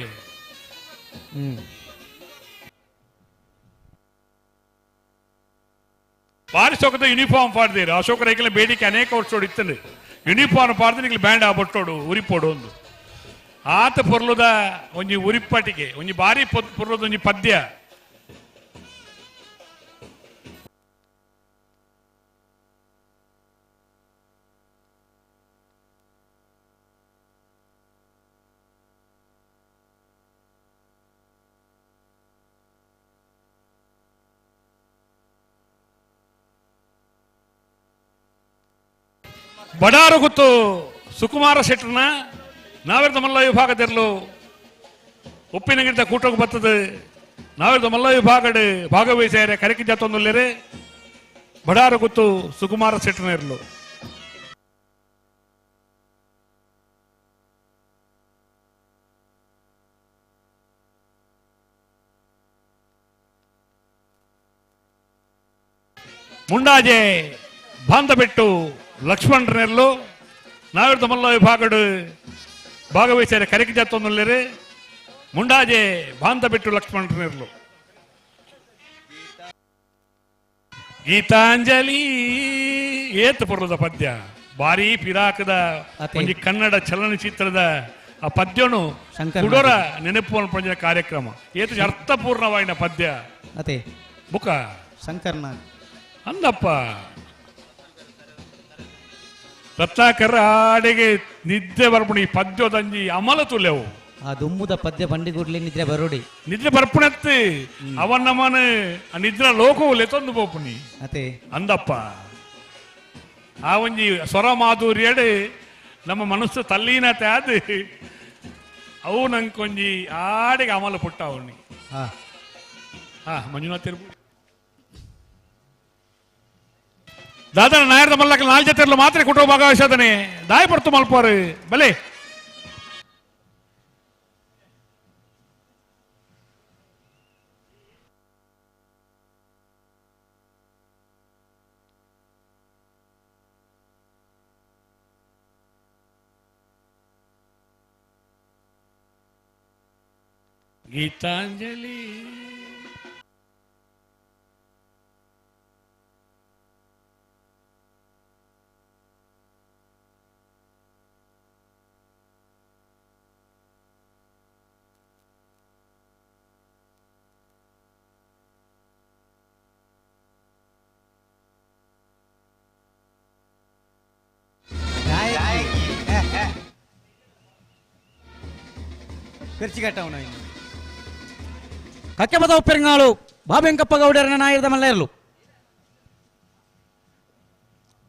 [SPEAKER 3] ಭಾರಿ ಸೋಕದ ಯೂನಿಫಾರ್ಮ್ ಪಾಡ್ದೇರು ಅಶೋಕ ರೈಕಲ ಬೇಡಿಕೆ ಅನೇಕ ವರ್ಷ ಇತ್ತಂದು ಯೂನಿಫಾರ್ಮ್ ಪಾಡ್ದು ನಿಕ್ಲೆ ಬ್ಯಾಂಡ್ ಆ ಬಟ್ಟೋಡು ಉರಿಪೋಡು ಒಂದು ಆತ ಪೊರ್ಲುದ ಒಂಜಿ ಉರಿಪ್ಪಟಿಗೆ ಒಂಜಿ ಭಾರಿ ಪೊರ್ಲುದ ಒಂಜಿ ಪದ್ಯ. ಬಡಾರುಗುತ್ತು ಸುಕುಮಾರ ಶೆಟ್ಟರ್ನ ನಾವೆರ್ದ ಮಲ್ಲ ವಿಭಾಗದಿರಲು ಉಪ್ಪಿನಗಿಂತ ಕೂಟಕ್ಕೆ ಬರ್ತದೆ. ನಾವೆರ್ದ ಮಲ್ಲ ವಿಭಾಗಡ್ ಭಾಗವಹಿಸ್ಯಾರೆ ಕರಕಿ ಜಾತೊಂದುಲ್ಲೇರೆ ಬಡಾರುಗುತ್ತು ಸುಕುಮಾರ ಶೆಟ್ಟರ್ನ ಇರಲು. ಮುಂಡಾಜೆ ಬಾಂಧಬೆಟ್ಟು ಲಕ್ಷ್ಮಣನೆರ್ಲು ನಾವೆರ್ದ ಮಲ್ಲ ವಿಭಾಗಡ್ ಭಾಗವಹಿಸ್ಯಾರೆ ಕರಕಿ ಜಾತೊಂದುಲ್ಲೇರೆ ಮುಂಡಾಜೆ ಬಾಂಧಬೆಟ್ಟು ಲಕ್ಷ್ಮಣನೆರ್ಲು. ಗೀತಾಂಜಲಿ ಏತ್ ಪೊರ್ಲದ ಪದ್ಯ ಭಾರಿ ಪಿರಾಕದ ಒಂಜಿ ಕನ್ನಡ ಚಲನಚಿತ್ರದ ಆ ಪದ್ಯನು ಕುಡೋರ ನೆನಪು ಪಂಜಿನ ಕಾರ್ಯಕ್ರಮ ಏತು ಅರ್ಥಪೂರ್ಣವಾಯಿನ ಪದ್ಯ
[SPEAKER 4] ಅತೆ
[SPEAKER 3] ಬುಕ
[SPEAKER 4] ಶಂಕರ್ನಾಗ್
[SPEAKER 3] ಅಂದಪ್ಪ ರತ್ನಾಕರ ಆಡೆಗೆ ನಿದ್ದೆ ಬರ್ಪುಣಿ ಪದ್ಯೋದಂಜಿ ಅಮಲ ತುಲೆವು
[SPEAKER 4] ಆ ದುಮ್ಮುದ ಪದ್ಯ ಬಂಡಿಗೂಡ್ಲಿ ನಿದ್ರೆ ಬರೋಡಿ
[SPEAKER 3] ನಿದ್ರೆ ಬರ್ಪುಣತ್ತಿ ಅವನ್ನಮನ ನಿದ್ರ ಲೋಕವು ಲೆತೊಂದು ಪೋಪುನಿ
[SPEAKER 4] ಅತೆ
[SPEAKER 3] ಅಂದಪ್ಪ ಆ ಒಂಜಿ ಸ್ವರ ಮಾಧುರ್ಯಡು ನಮ್ಮ ಮನಸ್ಸು ತಲ್ಲೀನತೆ ಅದು ಅವು ನಂಕೊಂಜಿ ಆಡೆಗೆ ಅಮಲ ಪುಟ್ಟ ಅವನಿ. ಹಾ ಮಂಜುನಾಥ್ ಇರ್ಬೋದು. ದಾದನ ನಾಯರ್ದ ಮಲ್ಲಕ್ಕೆ ನಾಲ್ ಜೊತೆ ಮಾತ್ರ ಕುಟುಂಬ ಭಾಗವಹಿಸದನೆ ದಾಯ ಪಡ್ತು ಮಲ್ಪೋರು ಬಲೆ. ಗೀತಾಂಜಲಿ
[SPEAKER 4] ಪೆರ್ಚಿಗಟ್ಟವನ ಕಕ್ಕೆಪದ ಉಪ್ಪೆರಂಗಾಳು ಬಾಬೆಂಕಪ್ಪ ಗೌಡರನ ನಾಯರ್ದ ಮಲ್ಲೇರ್ಲು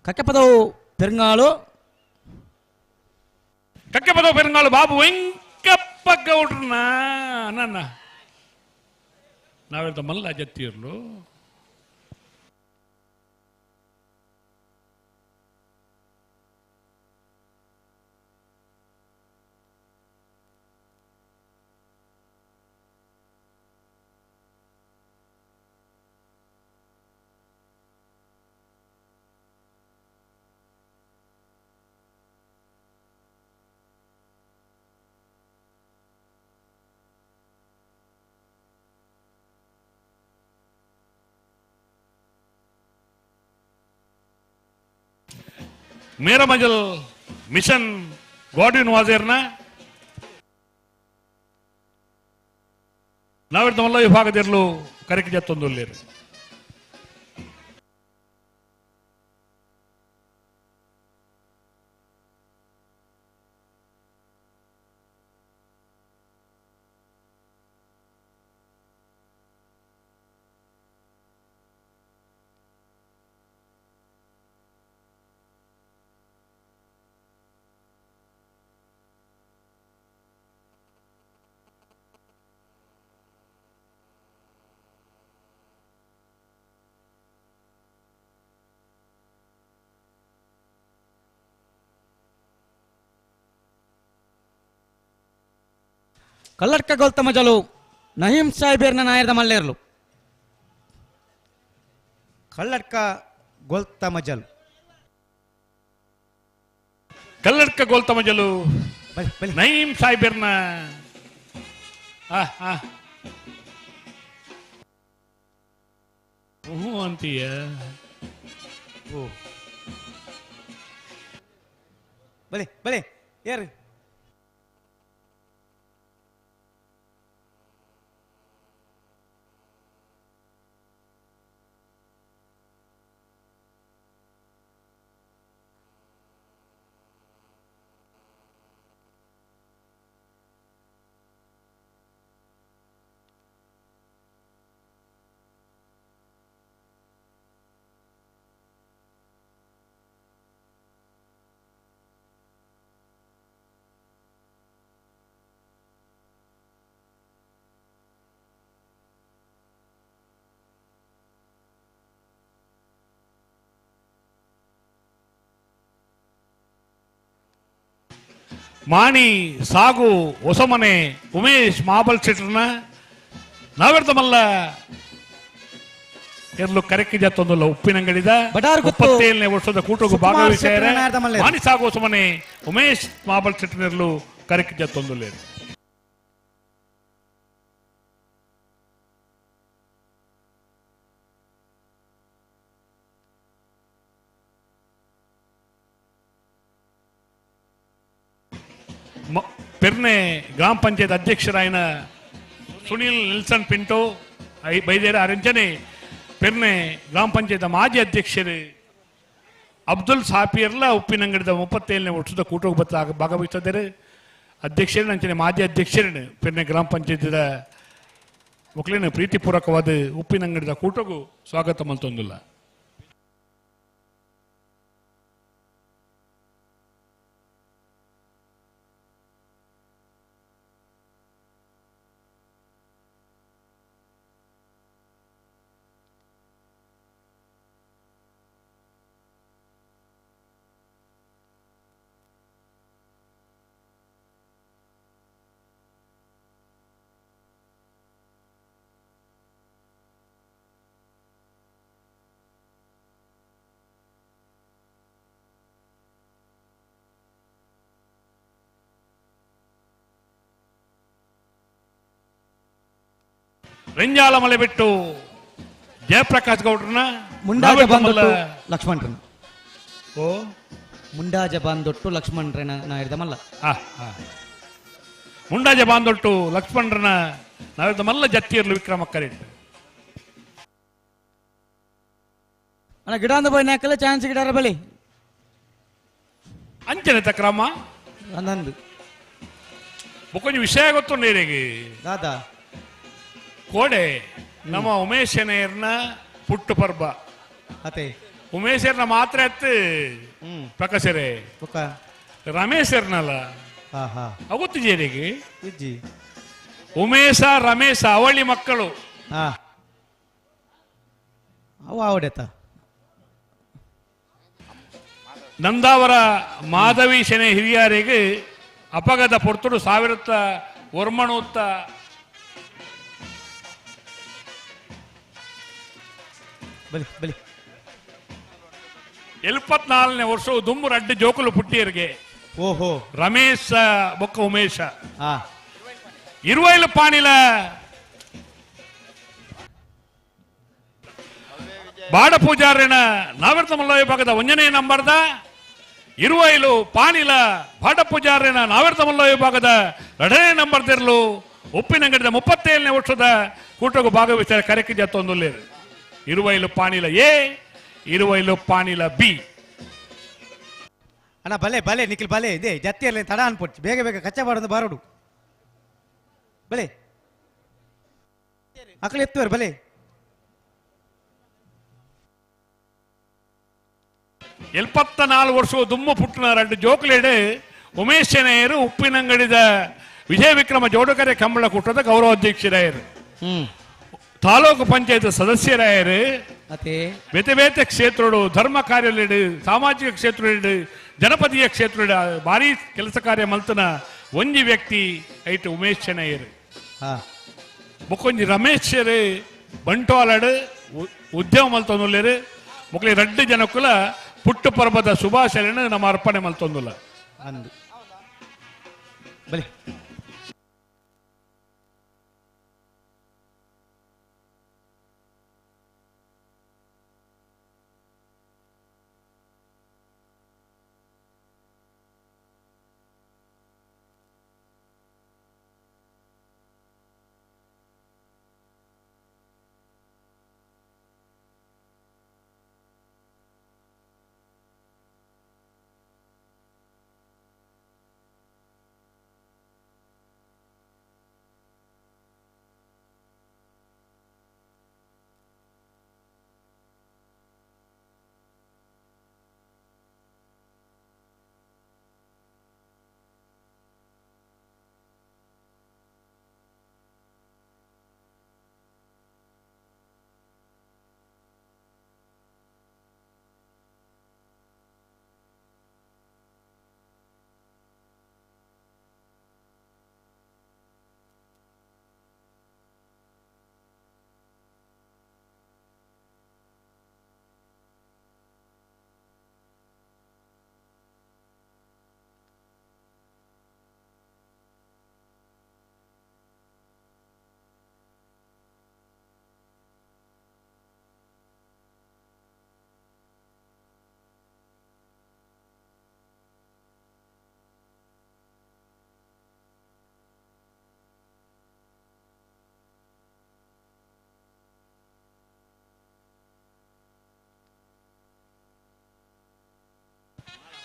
[SPEAKER 4] ಕಕ್ಕೆಪದವು ಪೆರಂಗಾಳು
[SPEAKER 3] ಕಕ್ಕೆಪದವು ಪೆರಂಗಾಳು ಬಾಬು ವೆಂಕಪ್ಪ ಗೌಡ್ರನ ನನ್ನ ನಾವೆಲ್ದ ಮಲ್ಲ ಜತ್ತಿರ್ಲು. ಮೇರಮಜಲ್ ಮಿಷನ್ ಗಾಡ್ವಿನ್ ವಾಜೇರ್ನ ನಾವೆರ್ದ ಮಲ್ಲ ವಿಭಾಗದಿರಲು ಕರೆಕ್ ಜತ್ತೊಂದುಲ್ಲೇರು.
[SPEAKER 4] ಕಲ್ಲಡ್ಕ ಗೊಲ್ತಮ ಜಲು ನಹೀಂ ಸಾಹೇಬೇರ್ನ ನಾಯರ್ದ ಮಲ್ಲೇರ್ಲು ಕಲ್ಲಡ್ಕ ಗೊಲ್ತಮ ಜಲು
[SPEAKER 3] ಕಲ್ಲಡ್ಕ ಗೋಲ್ತಮ ಜಲು ನಹೀಂ ಸಾಹೇಬೇರ್ನ ಹ್ಞೂ ಅಂತೀಯ. ಓ
[SPEAKER 4] ಬಲೆ ಬಲೆ ಯಾರು
[SPEAKER 3] ಮಾಣಿ ಸಾಗು ಹೊಸಮನೆ ಉಮೇಶ್ ಮಾಬಲ್ ಶೆಟ್ಟರ್ನ ನಾವೆರ್ತಮಲ್ಲ ಎರ್ಲು ಕರೆಕ್ಕಿಜ ಜತ್ತೊಂದುಲ್ಲ ಉಪ್ಪಿನಂಗಡಿದ 37ನೇ ವರ್ಷದ ಕೂಟಗೂ ಭಾಗವಹಿಸಿದ್ದಾರೆ. ಮಾಣಿ ಸಾಗು ಹೊಸಮನೆ ಉಮೇಶ್ ಮಾಬಲ್ ಶೆಟ್ಟರ್ನೆರ್ಲು ಕರೆಕ್ಕಿಜ ಜತ್ತೊಂದುಲ್ಲ. ಪೆರ್ನೆ ಗ್ರಾಮ ಪಂಚಾಯತ್ ಅಧ್ಯಕ್ಷರಾಯನ ಸುನೀಲ್ ನಿಲ್ಸನ್ ಪಿಂಟೋ ಬೈದೇರ ಅರಂಜನೆ ಪೆರ್ನೆ ಗ್ರಾಮ ಪಂಚಾಯತ್ ಮಾಜಿ ಅಧ್ಯಕ್ಷರು ಅಬ್ದುಲ್ ಸಾಪಿಯರ್ಲ ಉಪ್ಪಿನಂಗಡಿದ 37ನೇ ವರ್ಷದ ಕೂಟಕ್ಕೆ ಬತ್ತ ಭಾಗವಹಿಸಿದ್ದಾರೆ. ಅಧ್ಯಕ್ಷರು ಅಂಚನೆ ಮಾಜಿ ಅಧ್ಯಕ್ಷರು ಪೆರ್ನೆ ಗ್ರಾಮ ಪಂಚಾಯತ್ದ ಮಕ್ಕಳಿನ ಪ್ರೀತಿಪೂರ್ವಕವಾದ ಉಪ್ಪಿನಂಗಡಿದ ಕೂಟಕ್ಕೂ ಸ್ವಾಗತ ಮಲ್ತೊಂದಿಲ್ಲ. ರೆಂಜಾಲ ಮಲೆ ಬಿಟ್ಟು ಜಯಪ್ರಕಾಶ್ ಗೌಡ್ರನ್ನ
[SPEAKER 4] ಮುಂಡಾಜ ಬಂದೊಟ್ಟು ಲಕ್ಷ್ಮಣರನ್ನ
[SPEAKER 3] ಓ
[SPEAKER 4] ಮುಂಡಾಜ ಬಾಂದೊಟ್ಟು ಲಕ್ಷ್ಮಣರನ್ನ ನಾಯಿರ್ದ ಮಲ್ಲ.
[SPEAKER 3] ಮುಂಡಾಜ ಬಾಂದೊಟ್ಟು ಲಕ್ಷ್ಮಣರನ್ನ ನಾವಿರ್ದ ಮಲ್ಲ ಜತ್ತಿಯರ್ಲು ವಿಕ್ರಮ ಕರೆಕ್ಟ್.
[SPEAKER 4] ಅಣ್ಣ ಗಿಡ ಅಂದ ಬೋಯ್ ನಾಕಲ್ಲ ಚಾನ್ಸ್ ಗಿಡಾರ ಬಳಿ
[SPEAKER 3] ಅಂಚನೆ ತಕ್ರಮ
[SPEAKER 4] ಅಂದಂದು
[SPEAKER 3] ಬೊಕ್ಕೊಂಜಿ ವಿಷಯ ಗೊತ್ತು ನೀರಿಗೆ
[SPEAKER 4] ದಾದಾ
[SPEAKER 3] ಕೋಡೆ ನಮ್ಮ ಉಮೇಶನೇರ್ನ ಪುಟ್ಟು ಪರ್ಬ
[SPEAKER 4] ಅತೆ
[SPEAKER 3] ಉಮೇಶರ್ನ ಮಾತ್ರ ಎತ್ತು ಪ್ರಕಾಶರೇ ರಮೇಶರ್ನಲ್ಲ ಅವತ್ತು ಜೇರಿಗೆ ಉಮೇಶ ರಮೇಶ ಅವಳಿ ಮಕ್ಕಳು ನಂದಾವರ ಮಾಧವಿ ಶನೆ ಹಿರಿಯರಿಗೆ ಅಪಗದ ಪೊರ್ತುಡು ಸಾವಿರತ್ತ ಒರ್ಮಣುತ್ತ
[SPEAKER 4] ಬಲಿ ಬಲಿ
[SPEAKER 3] 74ನೇ ವರ್ಷ ದುಮ್ಮು ರಡ್ಡು ಜೋಕುಲು ಪುಟ್ಟಿಯರಿಗೆ.
[SPEAKER 4] ಓಹೋ
[SPEAKER 3] ರಮೇಶ ಬೊಕ್ಕ ಉಮೇಶ ಇರುವೈಲು ಪಾಣಿಲ ಬಾಡ ಪೂಜಾರಿನ ನಾವರ್ತ ಮಲ್ಲ ವಿಭಾಗದ ಒಂಜನೇ ನಂಬರ್ದ ಇರುವೈಲು ಪಾಣಿಲ ಬಾಡ ಪೂಜಾರಿನ ನಾವರ್ತ ಮಲ್ಲ ವಿಭಾಗದ ಎರಡನೇ ನಂಬರ್ ತಿರ್ಲು ಉಪ್ಪಿನಂಗಡಿದ 37ನೇ ವರ್ಷದ ಕೂಟಕ್ಕೂ ಭಾಗವಹಿಸಿದ ಕರೆಕ್ಕಿಜ ತೊಂದುಲ್ಲೇರು. ಇರುವೈಲು ಪಾಣಿಲ ಎ ಇರುವೈಲು ಪಾಣಿಲ ಬಿ.
[SPEAKER 4] ಅಣ್ಣ ಬಲೆ ಬಲೆ ನಿಖಿಲ್ ಬಲೆ ಇದೆ ಜತ್ತಿಯಲ್ಲಿ ತಡ ಅನ್ಪೊಟ್ಟು ಬೇಗ ಬೇಗ ಕಚ್ಚಾ ಬಾಡೋದು ಬಾರೋಡು ಬಲೆ ಅಕ್ಕಳು ಎತ್ತುವರು ಬಲೆ.
[SPEAKER 3] 74 ವರ್ಷ ದುಮ್ಮು ಪುಟ್ಟನ ಎರಡು ಜೋಕ್ಲೇಡು ಉಮೇಶನೇರು ಉಪ್ಪಿನಂಗಡಿದ ವಿಜಯ ವಿಕ್ರಮ ಜೋಡಕರೆ ಕಂಬಳ ಕೂಟದ ಗೌರವಾಧ್ಯಕ್ಷರಾಯರು, ತಾಲೂಕು ಪಂಚಾಯತ್ ಸದಸ್ಯರಾಯರು, ಬೇತೆ ಬೇತೆ ಕ್ಷೇತ್ರಡು ಧರ್ಮ ಕಾರ್ಯಲಿಡು ಸಾಮಾಜಿಕ ಕ್ಷೇತ್ರಡು ಜನಪದೀಯ ಕ್ಷೇತ್ರ ಭಾರಿ ಕೆಲಸ ಕಾರ್ಯ ಮಲ್ತನ ಒಂಜಿ ವ್ಯಕ್ತಿ ಐಟ್ ಉಮೇಶ್ ಚೆನ್ನಯ್ಯರು. ಬೊಕ್ಕೊಂಜಿ ರಮೇಶ್ ಬಂಟ್ವಾಲಡು ಉದ್ಯಮ ಮಲ್ತೊಂದುಲ್ಲೇರು. ಮೊಕ್ಲಿ ರಡ್ಡು ಜನಕ್ಕುಲ ಪುಟ್ಟು ಪರ್ಬದ ಶುಭಾಶಯನ ನಮ್ಮ ಅರ್ಪಣೆ ಮಲ್ತೊಂದುಲ್ಲ.
[SPEAKER 4] ಅಂದು ಬಲಿ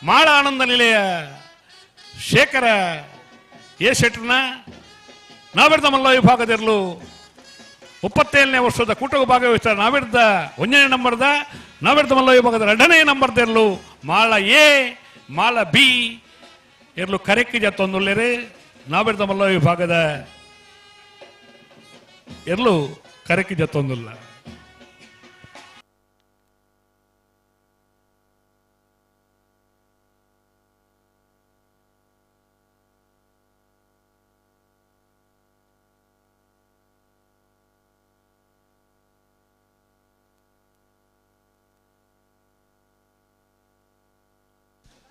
[SPEAKER 3] ಮಾಳ ಆನಂದ ನಿಲಯ ಶೇಖರ ಎ ಶೆಟ್ಟರ್ನ ನಾವೆರ್ದ ಮಲ್ಲ ವಿಭಾಗದಿರಲು 37ನೇ ವರ್ಷದ ಕೂಟವು ಭಾಗವಹಿಸ್ತಾರೆ. ನಾವೆರ್ದ 1ನೇ ನಂಬರ್ದ ನಾವೆರ್ದ ಮಲ್ಲ ವಿಭಾಗದ 2ನೇ ನಂಬರ್ದಿರಲು ಮಾಳ ಎ ಮಾಳ ಬಿ ಇರಲು ಕರೆಕ್ಕಿಜ ತೊಂದುಳ್ಳೇರೆ. ನಾವೆರ್ದ ಮಲ್ಲ ವಿಭಾಗದ ಇರಲು ಕರೆಕ್ಕಿಜ ತೊಂದುಲ್ಲ.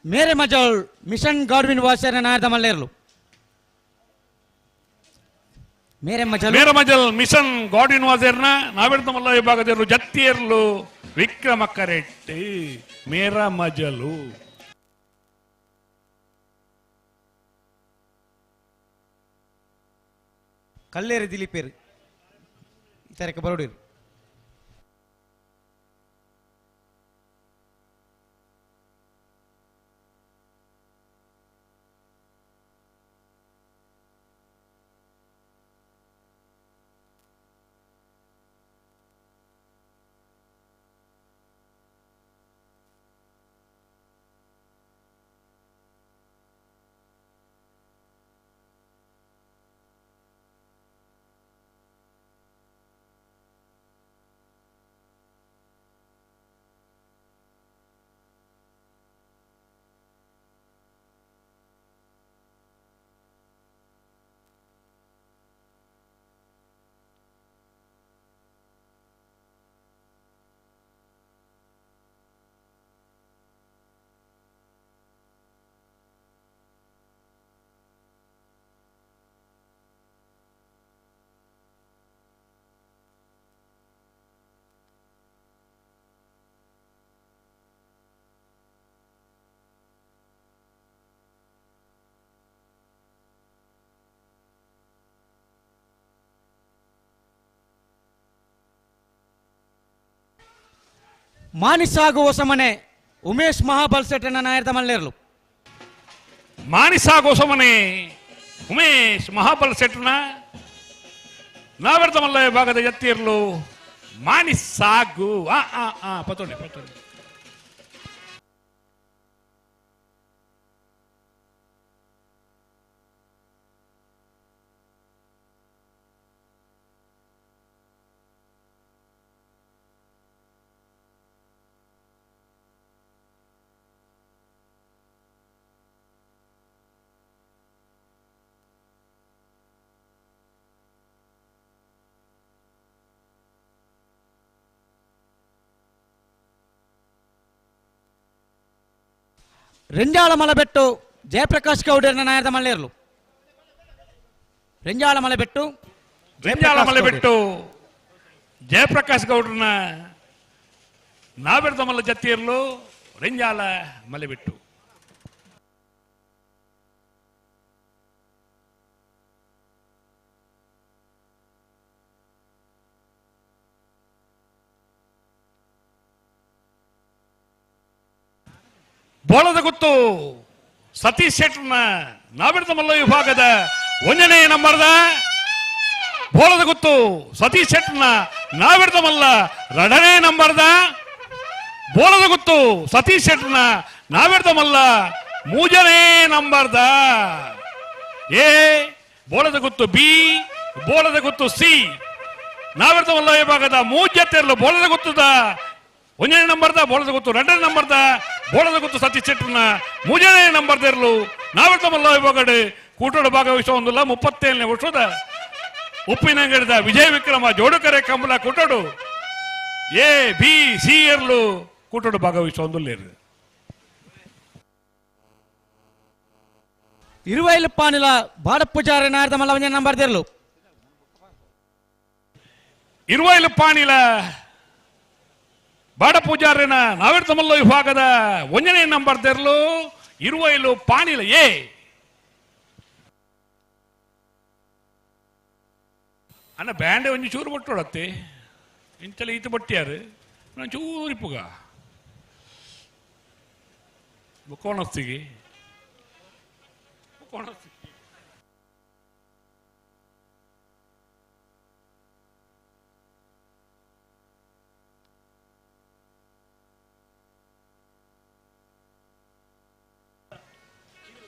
[SPEAKER 4] ಮೇರೆ ಮಜಲ್ ಮಿಷನ್ ಗಾಡ್ವಿನ್ ವಾಸರ್ ನಾಯರ್ದ ಮಲ್ಲೇರ್ಲು. ಮೇರೆ ಮಜಲ್
[SPEAKER 3] ಮೇರೆ ಮಜಲ್ ಮಿಷನ್ ಗಾಡ್ವಿನ್ ವಾಸರ್ನ ನಾವೆರ್ದ ಮಲ್ಲ ವಿಭಾಗದಿರಲು ಜತ್ತಿಯರ್ಲು ವಿಕ್ರಮ ಕರೆಟ್ಟಿ ಮೇರ ಮಜಲು.
[SPEAKER 4] ಕಲ್ಲೇರಿ ದಿಲೀಪೇರು ಇತರಕ್ಕೆ ಬರೋಡಿರು. ಮಾನಿಸಾಗು ಹೊಸಮನೆ ಉಮೇಶ್ ಮಹಾಬಲ್ ಶೆಟ್ಟನ ನಾಯರ್ದ ಮಲ್ಲೇರ್ಲು.
[SPEAKER 3] ಮಾನಿಸಾಗು ಹೊಸಮನೆ ಉಮೇಶ್ ಮಹಾಬಲ್ ಶೆಟ್ಟನ ನಾವೆರ್ದ ಮಲ್ಲ ವಿಭಾಗದ ಎತ್ತಿರ್ಲು ಮಾನಿಸಾಗು. ಆ ಆ ಆ ಪತೋಳಿ ಪತೋಳಿ.
[SPEAKER 4] ರೆಂಜಾಳ ಮಲಬೆಟ್ಟು ಜಯಪ್ರಕಾಶ್ ಗೌಡರನ್ನ ನಾಯರ್ದ ಮಲ್ಲೇರ್ಲು. ರೆಂಜಾಳ ಮಲೆಬೆಟ್ಟು
[SPEAKER 3] ರೆಂಜಾಳ ಮಲೆಬೆಟ್ಟು ಜಯಪ್ರಕಾಶ್ ಗೌಡ್ರನ್ನ ನಾವೆರ್ದ ಮಲ್ಲ ಜತ್ತಿರ್ಲು ರೆಂಜಾಳ ಮಲೆಬೆಟ್ಟು. ಬೋಳದ ಗುತ್ತು ಸತೀಶ್ ಶೆಟ್ಟರ್ನ ನಾವೆರ್ದ ಮಲ್ಲ ವಿಭಾಗದ 1ನೇ ನಂಬರ್ದ ಬೋಳದ ಗುತ್ತು ಸತೀಶ್ ಶೆಟ್ಟರ್ನ ನಾವೆರ್ದ ಮಲ್ಲ 2ನೇ ನಂಬರ್ದ ಬೋಳದ ಗುತ್ತು ಸತೀಶ್ ಶೆಟ್ಟರ್ನ ನಾವೆರ್ದ ಮಲ್ಲ 3ನೇ ನಂಬರ್ದ ಎ ಬೋಳದ ಗುತ್ತು ಬಿ ಬೋಳದ ಗುತ್ತು ಸಿ ನಾವೆರ್ದ ಮಲ್ಲ ವಿಭಾಗದ ಮೂಜತ್ತೆರ್ಲು ಬೋಳದ ಗುತ್ತದ 1ನೇ ನಂಬರ್ದ ಬೋಳದ ಗುತ್ತು 2ನೇ ನಂಬರ್ದ ಬೋಳದ ಗುತ್ತು ಸತೀಶ್ ಶೆಟ್ಟರ್ನ 3ನೇ ನಂಬರ್ದಿರಲು ನಾವೆರ್ದ ಮಲ್ಲ ವಿಭಾಗಡೆ ಕೂಟೋಡ ಭಾಗವಹಿಸುವ ಒಂದಿಲ್ಲ. 37ನೇ ವರ್ಷದ ಉಪ್ಪಿನಂಗಡಿದ ವಿಜಯ ವಿಕ್ರಮ ಜೋಡುಕರೆ ಕಂಬಳ ಕೂಟೋಡು ಎ ಬಿ ಸಿ ಎರ್ಲು ಕೂಟೋಡು ಭಾಗವಹಿಸುವ ಒಂದುಲ್ಲೇರು.
[SPEAKER 4] ಇರುವೈಲು ಪಾನಿಲ ಬಾಡಪೂಜಾರಿ ನಾಯರ್ದ ಮಲ್ಲ 1ನೇ ನಂಬರ್ದಿರಲು.
[SPEAKER 3] ಇರುವೈಲು ಪಾನಿಲ ಬಾಡಪೂಜಾರಿನ ನಾವೆರ್ದ ಮಲ್ಲ ವಿಭಾಗದ 1ನೇ ನಂಬರ್ದಿರಲು ಇರುವೈಲು ಪಾನಿಲ ಎ. ಅನ್ನ ಬ್ಯಾಂಡ್ ಒಂಜಿ ಚೂರು ಬಟ್ಟೋಡತ್ತೆ ಇಂಚಲ ಈತ ಬಟ್ಟಿಯಾರು ನಾನು ಚೂರು ಇಪ್ಪುಗ. ಬುಕ್ಕೋಣಸ್ತಿಗೆ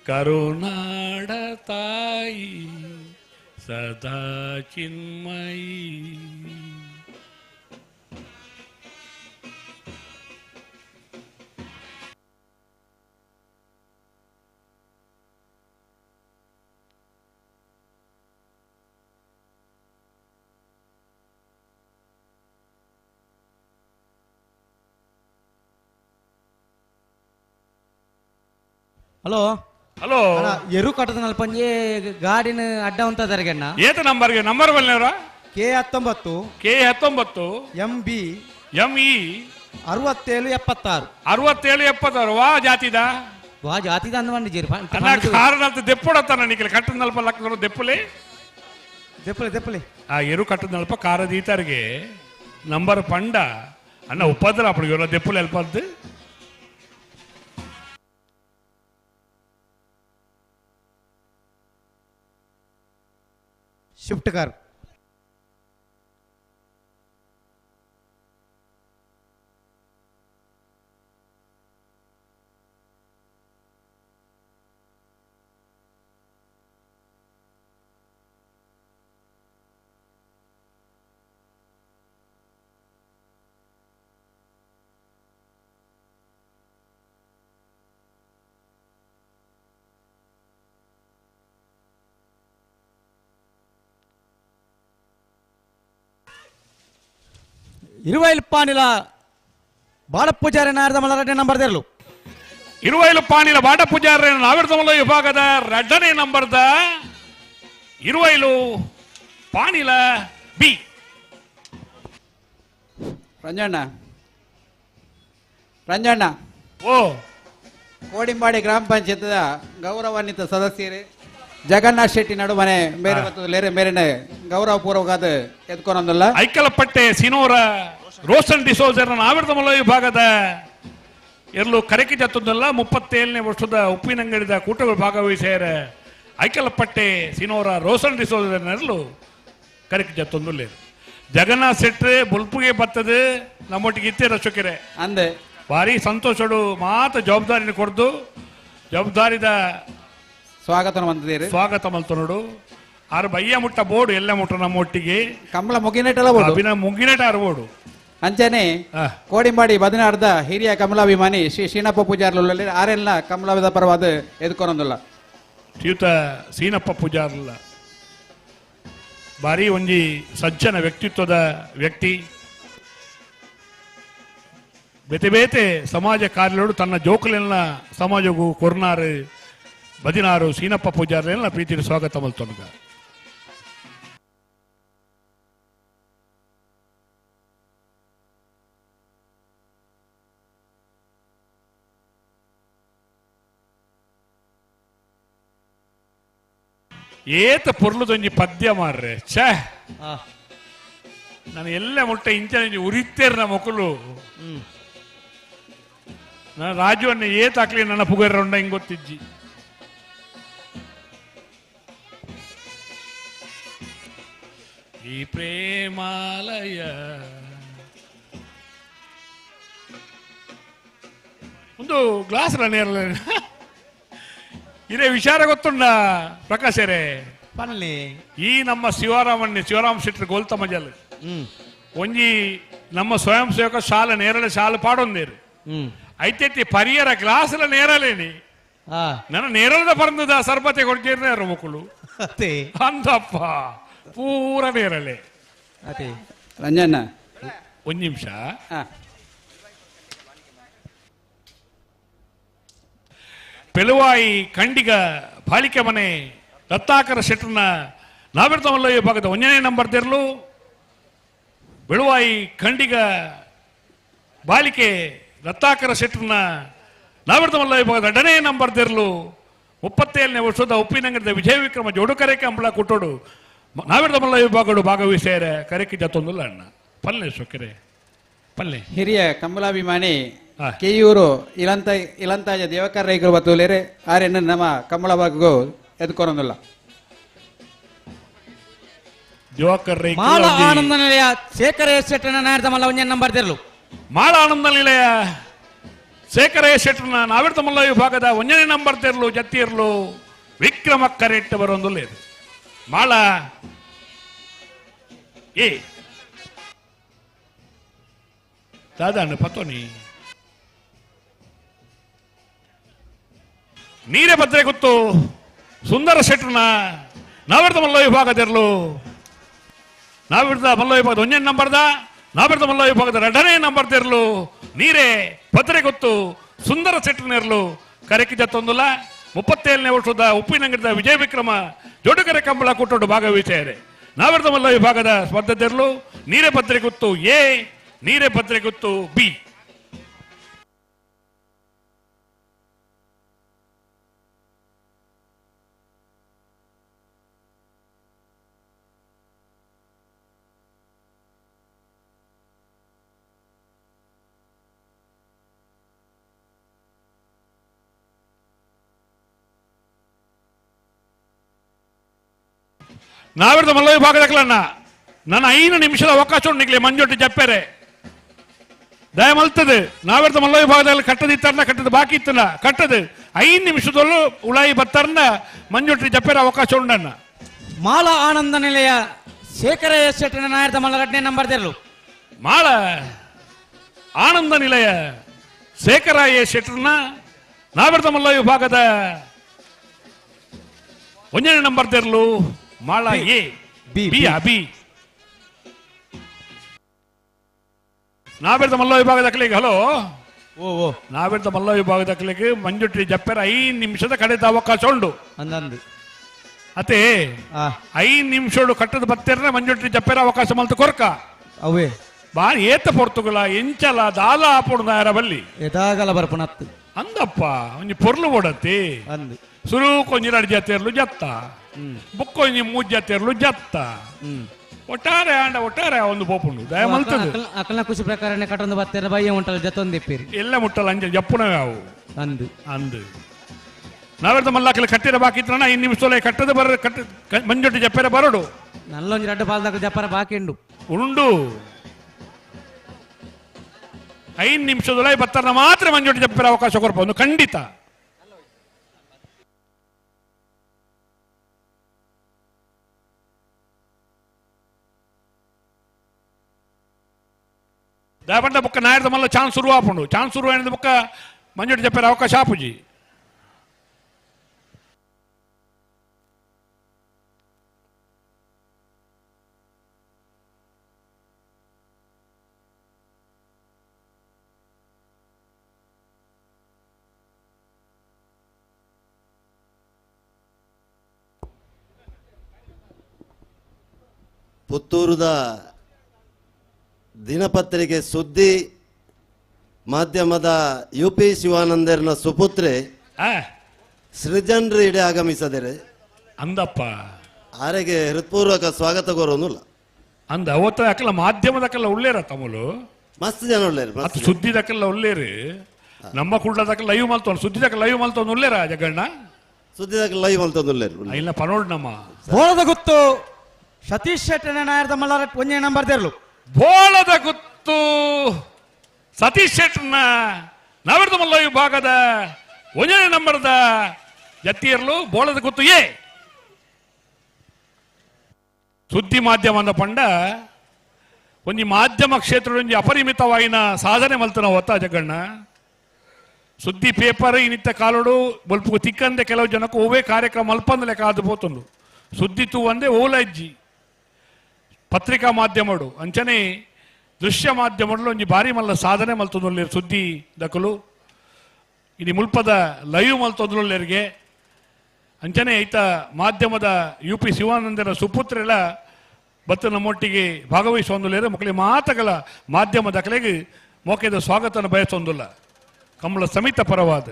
[SPEAKER 3] ಕರುನಾಡ ತಾಯಿ ಸದಾ ಚಿನ್ಮಯಿ.
[SPEAKER 4] ಹಲೋ
[SPEAKER 3] ಹಲೋ
[SPEAKER 4] ಎರು ಕಟ್ಟದ ನಲ್ಪಂಜೆ ಗಾಡಿನ ಅಡ್ಡ ಉಂತದಾರ್ಗಣ್ಣ.
[SPEAKER 3] ಏತ ನಂಬರ್ಗೆ number ಬಲ್ಲೇವ್ರ?
[SPEAKER 4] K19
[SPEAKER 3] K19
[SPEAKER 4] MB
[SPEAKER 3] ME
[SPEAKER 4] 67 76
[SPEAKER 3] 67 76. ವಾ ಜಾತಿದ
[SPEAKER 4] ವಾ ಜಾತಿದ ಅಂದ ಜೀರ್
[SPEAKER 3] ಅಣ್ಣ ಕಾರಣ ದೆಪ್ಪುಡತ್ತಾನ ನಿಖಿಲ್ ಕಟ್ಟದ ನಲ್ಪ ಲಕ್ಕ ದೆಪ್ಪುಲೆ
[SPEAKER 4] ದೆಪ್ಪಲೆ ದೆಪ್ಪಲೆ
[SPEAKER 3] ಆ ಎರು ಕಟ್ಟದ ನಲ್ಪ ಕಾರ ದೀತಾರಿಗೆ ನಂಬರ್ ಪಂಡ ಅಣ್ಣ ಉಪದ್ರ ಅప్పుడు ದೆಪ್ಪುಲೆ ಎಲ್ಪದ್ದು.
[SPEAKER 4] ಶಿಫ್ಟ್ ಕಾರ್ ಇರುವೈಲ್ ಪಾನಿಲ ಬಾಡ ಪೂಜಾರಿ ನಾರದ ಮಲರಡ್ಡೆ ನಂಬರ್ ದೇರ್ಲು.
[SPEAKER 3] ಇರುವೈಲು ಪಾನಿಲ ಬಾಡ ಪೂಜಾರಿ ನಾವಿರ್ದಮಲ ವಿಭಾಗದ ಎರಡನೇ ನಂಬರ್ದ ಇರುವೈಲು ಪಾನಿಲ ಬಿ.
[SPEAKER 14] ರಂಜಣ್ಣ ರಂಜಣ್ಣ
[SPEAKER 3] ಓ
[SPEAKER 14] ಕೋಡಿಂಬಾಡಿ ಗ್ರಾಮ ಪಂಚಾಯತ್ದ ಗೌರವಾನ್ವಿತ ಸದಸ್ಯರೇ ಜಗನ್ನಾಥ್ ಶೆಟ್ಟಿ ನಡುಮನೆ ಮೇರೆ ಮತ್ತು ಮೇರೆನೆ ಗೌರವಪೂರ್ವಕವಾದ ಎದ್ಕೊನೊಂದಲ್ಲ.
[SPEAKER 3] ಐಕಲಪಟ್ಟೆ ಸಿನೋರ ರೋಷನ್ ಡಿಸೋಜರ್ ನಾವಿರ್ದಮಲ ವಿಭಾಗದ ಎಲ್ಲೂ ಕರೆಕಿ ಜತ್ತದಲ್ಲ 37ನೇ ವರ್ಷದ ಉಪ್ಪಿನಂಗಡಿದ ಕೂಟಗಳು ಭಾಗವಹಿಸ್ಯಾರ. ಐಕಲಪಟ್ಟೆ ಸಿನೋರ ರೋಷನ್ ಡಿಸೋಜರ್ ನೆರಳು ಕರೆಕಿ ಜತ್ತೊಂದುಲ್ಲ. ಜಗನ್ನಾಥ್ ಶೆಟ್ರೆ ಬುಲ್ಪುಗೆ ಬರ್ತದೆ ನಮ್ಮೊಟ್ಟಿಗೆ ಇತ್ತೇ ರಶೋಕೆರೆ
[SPEAKER 14] ಅಂದೆ
[SPEAKER 3] ಭಾರಿ ಸಂತೋಷಡು ಮಾತ ಜವಾಬ್ದಾರಿನ ಕೊಡ್ದು ಜವಾಬ್ದಾರಿದ
[SPEAKER 14] ಸ್ವಾಗತ ಮಂದಿರಿ
[SPEAKER 3] ಸ್ವಾಗತ ಮಲ್ತನೋಡು. ಆರು ಬಯ್ಯ ಮುಟ್ಟ ಬೋರ್ಡು ಎಲ್ಲ ಮುಟ್ಟ ನಮ್ಮ ಒಟ್ಟಿಗೆ
[SPEAKER 14] ಕಮಲ ಮುಗಿನೆಟಲ್ಲ ಬೋರ್ಡು
[SPEAKER 3] ಅಭಿನ ಮುಗಿನೆಟ ಆರು ಬೋರ್ಡು.
[SPEAKER 14] ಅಂಚನೆ ಕೋಡಿಂಬಾಡಿ ಬದನಾರ್ದ ಹಿರಿಯ ಕಮಲಾಭಿಮಾನಿ ಶ್ರೀ ಶೀನಪ್ಪ ಪೂಜಾರ್ಲ ಆರೆಲ್ನ ಕಮಲಾದ ಪರವಾದ ಎದ್ಕೊನೊಂದುಲ್ಲ.
[SPEAKER 3] ಶ್ರೀಯುತ ಸೀನಪ್ಪ ಪೂಜಾರ್ಲ ಭಾರಿ ಒಂಜಿ ಸಜ್ಜನ ವ್ಯಕ್ತಿತ್ವದ ವ್ಯಕ್ತಿ. ಬೇತೆ ಬೇತೆ ಸಮಾಜ ಕಾರ್ಯಗಳು ತನ್ನ ಜೋಕುಲೆಲ್ಲ ಸಮಾಜಗೂ ಕೊರ್ನಾರು ಬದಿನಾರು ಸೀನಪ್ಪ ಪೂಜಾರ್ಲೆಲ್ಲ ಪ್ರೀತಿಯ ಸ್ವಾಗತ ಮಲ್ತೊನ್ಗ. ಏತ ಪೊರ್ಲುದೊಂಜಿ ಪದ್ಯ ಮಾರ್ರೆ ಛೇ ನಾನು ಎಲ್ಲ ಮುಟ್ಟೆ ಇಂಚ ಉರಿತೇರ್ ನಮ್ಮ ಮಕ್ಕಳು. ನಾನು ರಾಜುವನ್ನ ಏತ್ ಹಾಕ್ಲಿ ನನ್ನ ಪುಗರ್ರೊಂಡ ಹಿಂಗ್ ಗೊತ್ತಿಜ್ಜಿ. ಈ ಪ್ರೇಮಾಲಯ ಒಂದು ಗ್ಲಾಸ್ ನೇರಲ್ಲ ಇದೇ ವಿಚಾರ ಗೊತ್ತುಂಡ ಪ್ರಕಾಶರೇ. ಈ ನಮ್ಮ ಶಿವರಾಮಣ್ಣ ಶಿವರಾಮ್ ಶೆಟ್ಟರ್ ಗೋಲ್ತ ಮಜಲ್ ಒಂಜಿ ನಮ್ಮ ಸ್ವಯಂ ಸೇವಕ ಶಾಲೆ ನೇರಳೆ ಶಾಲೆ ಪಾಡೊಂದೇರು ಐತೈತಿ ಪರಿಯರ ಗ್ಲಾಸ್ಲ ನೇರಲೇನಿ ನನ್ನ ನೇರಳದ ಪರಂದದ ಸರ್ಬತೆ ಕೊಡ್ತೀರ ಮಕ್ಕಳು ಅಂದಪ್ಪ ಪೂರ ನೇರಳೆ.
[SPEAKER 14] ರಂಜಣ್ಣ
[SPEAKER 3] ಒಂದ್ ನಿಮಿಷ. ಪೆಲುವಾಯಿ ಖಂಡಿಗ ಬಾಲಿಕೆ ಮನೆ ರತ್ನಾಕರ ಶೆಟ್ಟರ್ನ ನಾವಿರ್ತಮಲ್ಲ ವಿಭಾಗದ 1ನೇ ನಂಬರ್ ತೆರಲು. ಬೆಳುವಾಯಿ ಖಂಡಿಗ ಬಾಲಿಕೆ ರತ್ನಾಕರ ಶೆಟ್ಟರ್ನ ನಾವಿರ್ತಮಲ್ಲ ವಿಭಾಗದ 2ನೇ ನಂಬರ್ ತೆರಲು. 37ನೇ ವರ್ಷದ ಉಪ್ಪಿನಂಗಡಿದ ವಿಜಯ ವಿಕ್ರಮ ಜೋಡುಕರೆ ಕಂಬಳ ಕೊಟ್ಟೋಡು ನಾವಿರ್ತಮಲ್ಲ ವಿಭಾಗಗಳು ಭಾಗವಹಿಸ್ಯಾರ. ಕರೆಕಿ ಜತ್ತೊಂದುಲ್ಲ ಅಣ್ಣ ಪಲ್ಲೆ ಸೊಕ್ಕರೆ ಪಲ್ಲೆ.
[SPEAKER 14] ಹಿರಿಯ ಕಂಬಲಾಭಿಮಾನಿ ಕೆಯೂರು ಇಲಂತ ಇಲಂತಾಜ ದೇವಕರ್ ರೈಗಳು ಬತ್ತುಲೇರೆ ಆರೆನ್ನ ನಮ್ಮ ಕಂಬಳ ಭಾಗಗೂ ಎದ್ಕೊರೊಂದಿಲ್ಲ.
[SPEAKER 3] ದಿವಾಕರ್ ರೈ
[SPEAKER 4] ಮಾಳ ಆನಂದ ನಿಲಯ ಶೇಖರ ಶೆಟ್ಟನ ನಾಯರ್ದ ಮಲ್ಲ ಒಂಜೆ ನಂಬರ್ ತೆರಲು.
[SPEAKER 3] ಮಾಳ ಆನಂದ ನಿಲಯ ಶೇಖರ ಶೆಟ್ಟನ ನಾವಿರ್ದ ಮಲ್ಲ ವಿಭಾಗದ ಒಂಜನೇ ನಂಬರ್ ತೆರಲು ಜತ್ತಿರ್ಲು ವಿಕ್ರಮ ಕರೆಕ್ಟ್ ಬರೊಂದುಲ್ಲ ಮಾಳ ಏ ದಾದಾಂಡ ಪತ್ತೋನಿ ನೀರೇ ಭದ್ರೆ ಗೊತ್ತು ಸುಂದರ ಶೆಟ್ಟರ್ನ ನಾವಿರ್ದ ಮಲ್ಲ ವಿಭಾಗದಿರಲು ನಾವಿರ್ದ ಮಲ್ಲ ವಿಭಾಗದ ಒಂಜನೇ ನಂಬರ್ದ ನಾವಿರ್ದ ಮಲ್ಲ ವಿಭಾಗದ ಎರಡನೇ ನಂಬರ್ ತೆರಲು ನೀರೇ ಭದ್ರೆ ಗೊತ್ತು ಸುಂದರ ಶೆಟ್ಟರ್ನಿರಲು ಕರೆಕಿ ಜತ್ತೊಂದುಲ್ಲ 37ನೇ ವರ್ಷದ ಉಪ್ಪಿನಂಗಡಿದ ವಿಜಯ ವಿಕ್ರಮ ಜೋಡುಕರೆ ಕಂಬಳ ಕೂಟೋಡು ಭಾಗವಹಿಸಿದ್ದಾರೆ. ನಾವಿರ್ದ ಮಲ್ಲ ವಿಭಾಗದ ಸ್ಪರ್ಧೆದಿರಲು ನೀರೇ ಭದ್ರೆ ಗೊತ್ತು ಎ, ನೀರೇ ಭದ್ರೆ ಗೊತ್ತು ಬಿ. ನಾವಿರ್ದ ಮಲ್ಲ ವಿಭಾಗದಕ್ಕಲನ್ನ ನನ್ನ 5 ನಿಮಿಷದ ಅವಕಾಶ ಉಂಟು ಮಂಜೊಟ್ಟಿ ಜಪ್ಪೆರೆ ದಯಮಲ್ತದೆ. ನಾವಿರ್ದ ಮಲ್ಲ ವಿಭಾಗದಲ್ಲಿ ಕಟ್ಟದಿತ್ತಾರನ್ನ ಕಟ್ಟದ ಬಾಕಿ ಇತ್ತಲ್ಲ ಕಟ್ಟದು 5 ನಿಮಿಷದಲ್ಲೂ ಉಳಾಯಿ ಬತ್ತಾರನ್ನ ಮಂಜೊಟ್ಟಿ ಜಪ್ಪೆರೆ ಅವಕಾಶ ಉಂಡಣ್ಣ.
[SPEAKER 4] ಮಾಲ ಆನಂದ ನಿಲಯ ಶೇಖರ ಶೆಟ್ಟನ ನಾಯರ್ದ ಮಲ್ಲ 2ನೇ ನಂಬರ್ ತೆರಲು.
[SPEAKER 3] ಮಾಳ ಆನಂದ ನಿಲಯ ಶೇಖರ ಎ ಶೆಟ್ಟರ್ನ ನಾವಿರ್ದ ಮಲ್ಲ ವಿಭಾಗದ 1ನೇ ನಂಬರ್ ತೆರಲು ಮಾಳ A B B. ನಾವಿರ್ದ ಮಲ್ಲ ವಿಭಾಗದ ಹಲೋ
[SPEAKER 4] ಓ ಓ
[SPEAKER 3] ನಾವಿರ್ದ ಮಲ್ಲ ವಿಭಾಗದ ಮಂಜುಟ್ಟಿ ಜಪ್ಪೆರ 5 ನಿಮಿಷದ ಕಡೆದ ಅವಕಾಶ ಉಂಡು
[SPEAKER 4] ಅಂದಂದು
[SPEAKER 3] ಅತೆ 5 ನಿಮಿಷಡು ಕಟ್ಟದ ಬತ್ತೆರ್ನ ಮಂಜುಟ್ಟಿ ಜಪ್ಪೆರ ಅವಕಾಶ ಮಲ್ತು ಕೊರ್ಕ
[SPEAKER 4] ಅವೇ
[SPEAKER 3] ಬಾರಿ ಏತ ಪೊರ್ತುಗಳ ಎಂಚಲ ದಾಲ ಆಪುಡ್ದಾರ ಬಲ್ಲಿ
[SPEAKER 4] ಎದಾಗಲ ಬರ್ಪುಣತ್ತು
[SPEAKER 3] ಅಂದಪ್ಪ ಒಂಜಿ ಪೊರ್ಲು ಓಡತ್ತಿ
[SPEAKER 4] ಅಂದು
[SPEAKER 3] ಸುರು ಕೊಂಜಿರಡು ಜಾತಿರ್ಲು ಜತ್ತ ಬುಕ್ಕೊಂಜಿ ಮೂಜ್ ಜಾತಿರ್ಲು ಜತ್ತ ಒಟ್ಟಾರೆ ಆಂಡ ಒಟ್ಟಾರೆ ಒಂದು ಪೋಪುಂಡು ದಯಮಲ್ತದೆ.
[SPEAKER 4] ಅಕಲ್ನ ಖುಷಿ ಪ್ರಕಾರನೇ ಕಟ್ಟೊಂದು ಬತ್ತೆರ ಬಯ್ಯ ಉಂಟಲ್ಲ ಜತ್ತೊಂದಿಪ್ಪಿರಿ
[SPEAKER 3] ಎಲ್ಲ ಮುಟ್ಟಲ್ಲ ಅಂಜ ಜಪ್ಪುನವೇ ಅವು
[SPEAKER 4] ಅಂದು
[SPEAKER 3] ಅಂದು ನಾವೆರ್ದ ಮಲ್ಲಾಕಲಿ ಕಟ್ಟಿರ ಬಾಕಿ ಇತ್ರನ 5 ನಿಮಿಷದೊಳಗೆ ಕಟ್ಟದ ಬರ ಕಟ್ಟ ಮಂಜೊಟ್ಟಿ ಜಪ್ಪೆರ ಬರಡು
[SPEAKER 4] ನಲ್ಲೊಂಜಿ ರಡ್ಡು ಪಾಲ್ದಾಗ ಜಪ್ಪರ ಬಾಕಿ ಉಂಡು
[SPEAKER 3] ಉಂಡು 5 ನಿಮಿಷದೊಳಗೆ ಬತ್ತಾರನ ಮಾತ್ರ ಮಂಜೊಟ್ಟಿ ಜಪ್ಪೆರ ಅವಕಾಶ ಕೊರ್ಪ ಒಂದು ಖಂಡಿತ. ದಯಪಂಡ ಬುಕ್ಕ ನಾಯರ್ದ ಮಲ್ಲ ಚಾನ್ಸ್ ಶುರು ಆಪುಂಡು ಚಾನ್ಸ್ ಶುರು అయినది ಬುಕ್ಕ ಮಂಜುಡಿ చెప్పారు ಅವಕಾಶ ಆಪುಜಿ.
[SPEAKER 1] ಪುತ್ತೂರುದ ದಿನಪತ್ರಿಕೆ ಸುದ್ದಿ ಮಾಧ್ಯಮದ ಯು ಪಿ ಶಿವಾನಂದರ್ನ ಸುಪುತ್ರೆ ಸೃಜನ್ ಇಡೆ ಆಗಮಿಸದರೆ
[SPEAKER 3] ಅಂದಪ್ಪ
[SPEAKER 1] ಆರೆಗೆ ಹೃತ್ಪೂರ್ವಕ ಸ್ವಾಗತ ಕೋರೋನುಲ್ಲ
[SPEAKER 3] ಅಂದ ಅವತ್ತ ಅಕಲ ಮಾಧ್ಯಮದಕ್ಕೆಲ್ಲ ಉಳ್ಳೇರ ತಮಲು
[SPEAKER 1] ಮಸ್ತ್ ಜನ ಉಳ್ಳೇರು
[SPEAKER 3] ಅದು ಸುದ್ದಿದಕ್ಕೆಲ್ಲ ಉಳ್ಳೇರು ನಮ್ಮ ಕುಡ್ಲದಕ್ಕೆ ಲೈವ್ ಮಲ್ತೋನ್ ಸುದ್ದಿದಕ್ಕೆ ಲೈವ್ ಮಲ್ತೋನ್ ಉಳ್ಳೇರ ಜಗಣ್ಣ
[SPEAKER 1] ಸುದ್ದಿದಕ್ಕೆ ಲೈವ್ ಮಲ್ತೋನ್ ಉಳ್ಳೇರು
[SPEAKER 3] ಇಲ್ಲ ಪನೋಡ್ ನಮ್ಮ
[SPEAKER 4] ಬೋಳದ ಗುತ್ತು ಸತೀಶ್ ಶೆಟ್ಟನ ನಾಯರ್ದ ಮಲ್ಲಾರ ಒಂದೇ ನಂಬರ್ ತೆರಲು.
[SPEAKER 3] ಬೋಳದ ಗುತ್ತು ಸತೀಶ್ ಶೆಟ್ಟರ್ನ ನವರದ ಮಲ್ಲ ವಿಭಾಗದ ಒಂದನೇ ನಂಬರ್ದ ಜತ್ತಿಯರ್ಲು ಬೋಳದ ಗುತ್ತು ಎ. ಸುದ್ದಿ ಮಾಧ್ಯಮ ಪಂಡ ಒಂಜಿ ಮಾಧ್ಯಮ ಕ್ಷೇತ್ರ ಒಂಜಿ ಅಪರಿಮಿತವಾಯಿನ ಸಾಧನೆ ಮಲ್ತನ ಒತ್ತ ಜಗಣ್ಣ. ಸುದ್ದಿ ಪೇಪರ್ ಇನ್ನಿತ್ತ ಕಾಲೋಡು ಬೊಲ್ಪು ತಿಕ್ಕಂದೆ ಕೆಲವು ಜನಕ್ಕೂ ಓವೇ ಕಾರ್ಯಕ್ರಮ ಅಲ್ಪಂದ ಲೆಕ್ಕ ಅದು ಪೋತುಂಡು ಸುದ್ದಿ ತೂವಂದೆ ಓಲಜ್ಜಿ ಪತ್ರಿಕಾ ಮಾಧ್ಯಮಡು ಅಂಚನೆ ದೃಶ್ಯ ಮಾಧ್ಯಮಗಳು ಒಂಜಿ ಭಾರಿ ಮಲ್ಲ ಸಾಧನೆ ಮಲ್ತೊಂದುಲ್ಲೇರು ಸುದ್ದಿ ದಕಲು ಇನಿ ಮುಲ್ಪದ ಲೈವ್ ಮಲ್ತೊಂದುಲ್ಲೇರಿಗೆ ಅಂಚನೆ ಐತ ಮಾಧ್ಯಮದ ಯು ಪಿ ಶಿವಾನಂದರ ಸುಪುತ್ರೆಲ್ಲ ಬತ್ತು ನಮ್ಮೊಟ್ಟಿಗೆ ಭಾಗವಹಿಸೊಂದುಲ್ಲೇರು ಮಕ್ಕಳಿಗೆ ಮಾತಗಳ ಮಾಧ್ಯಮ ದಕಲೆಗೆ ಮೋಕೆದ ಸ್ವಾಗತನ ಬಯಸೊಂದುಲ್ಲ ಕಂಬಳ ಸಮಿತ ಪರವಾದ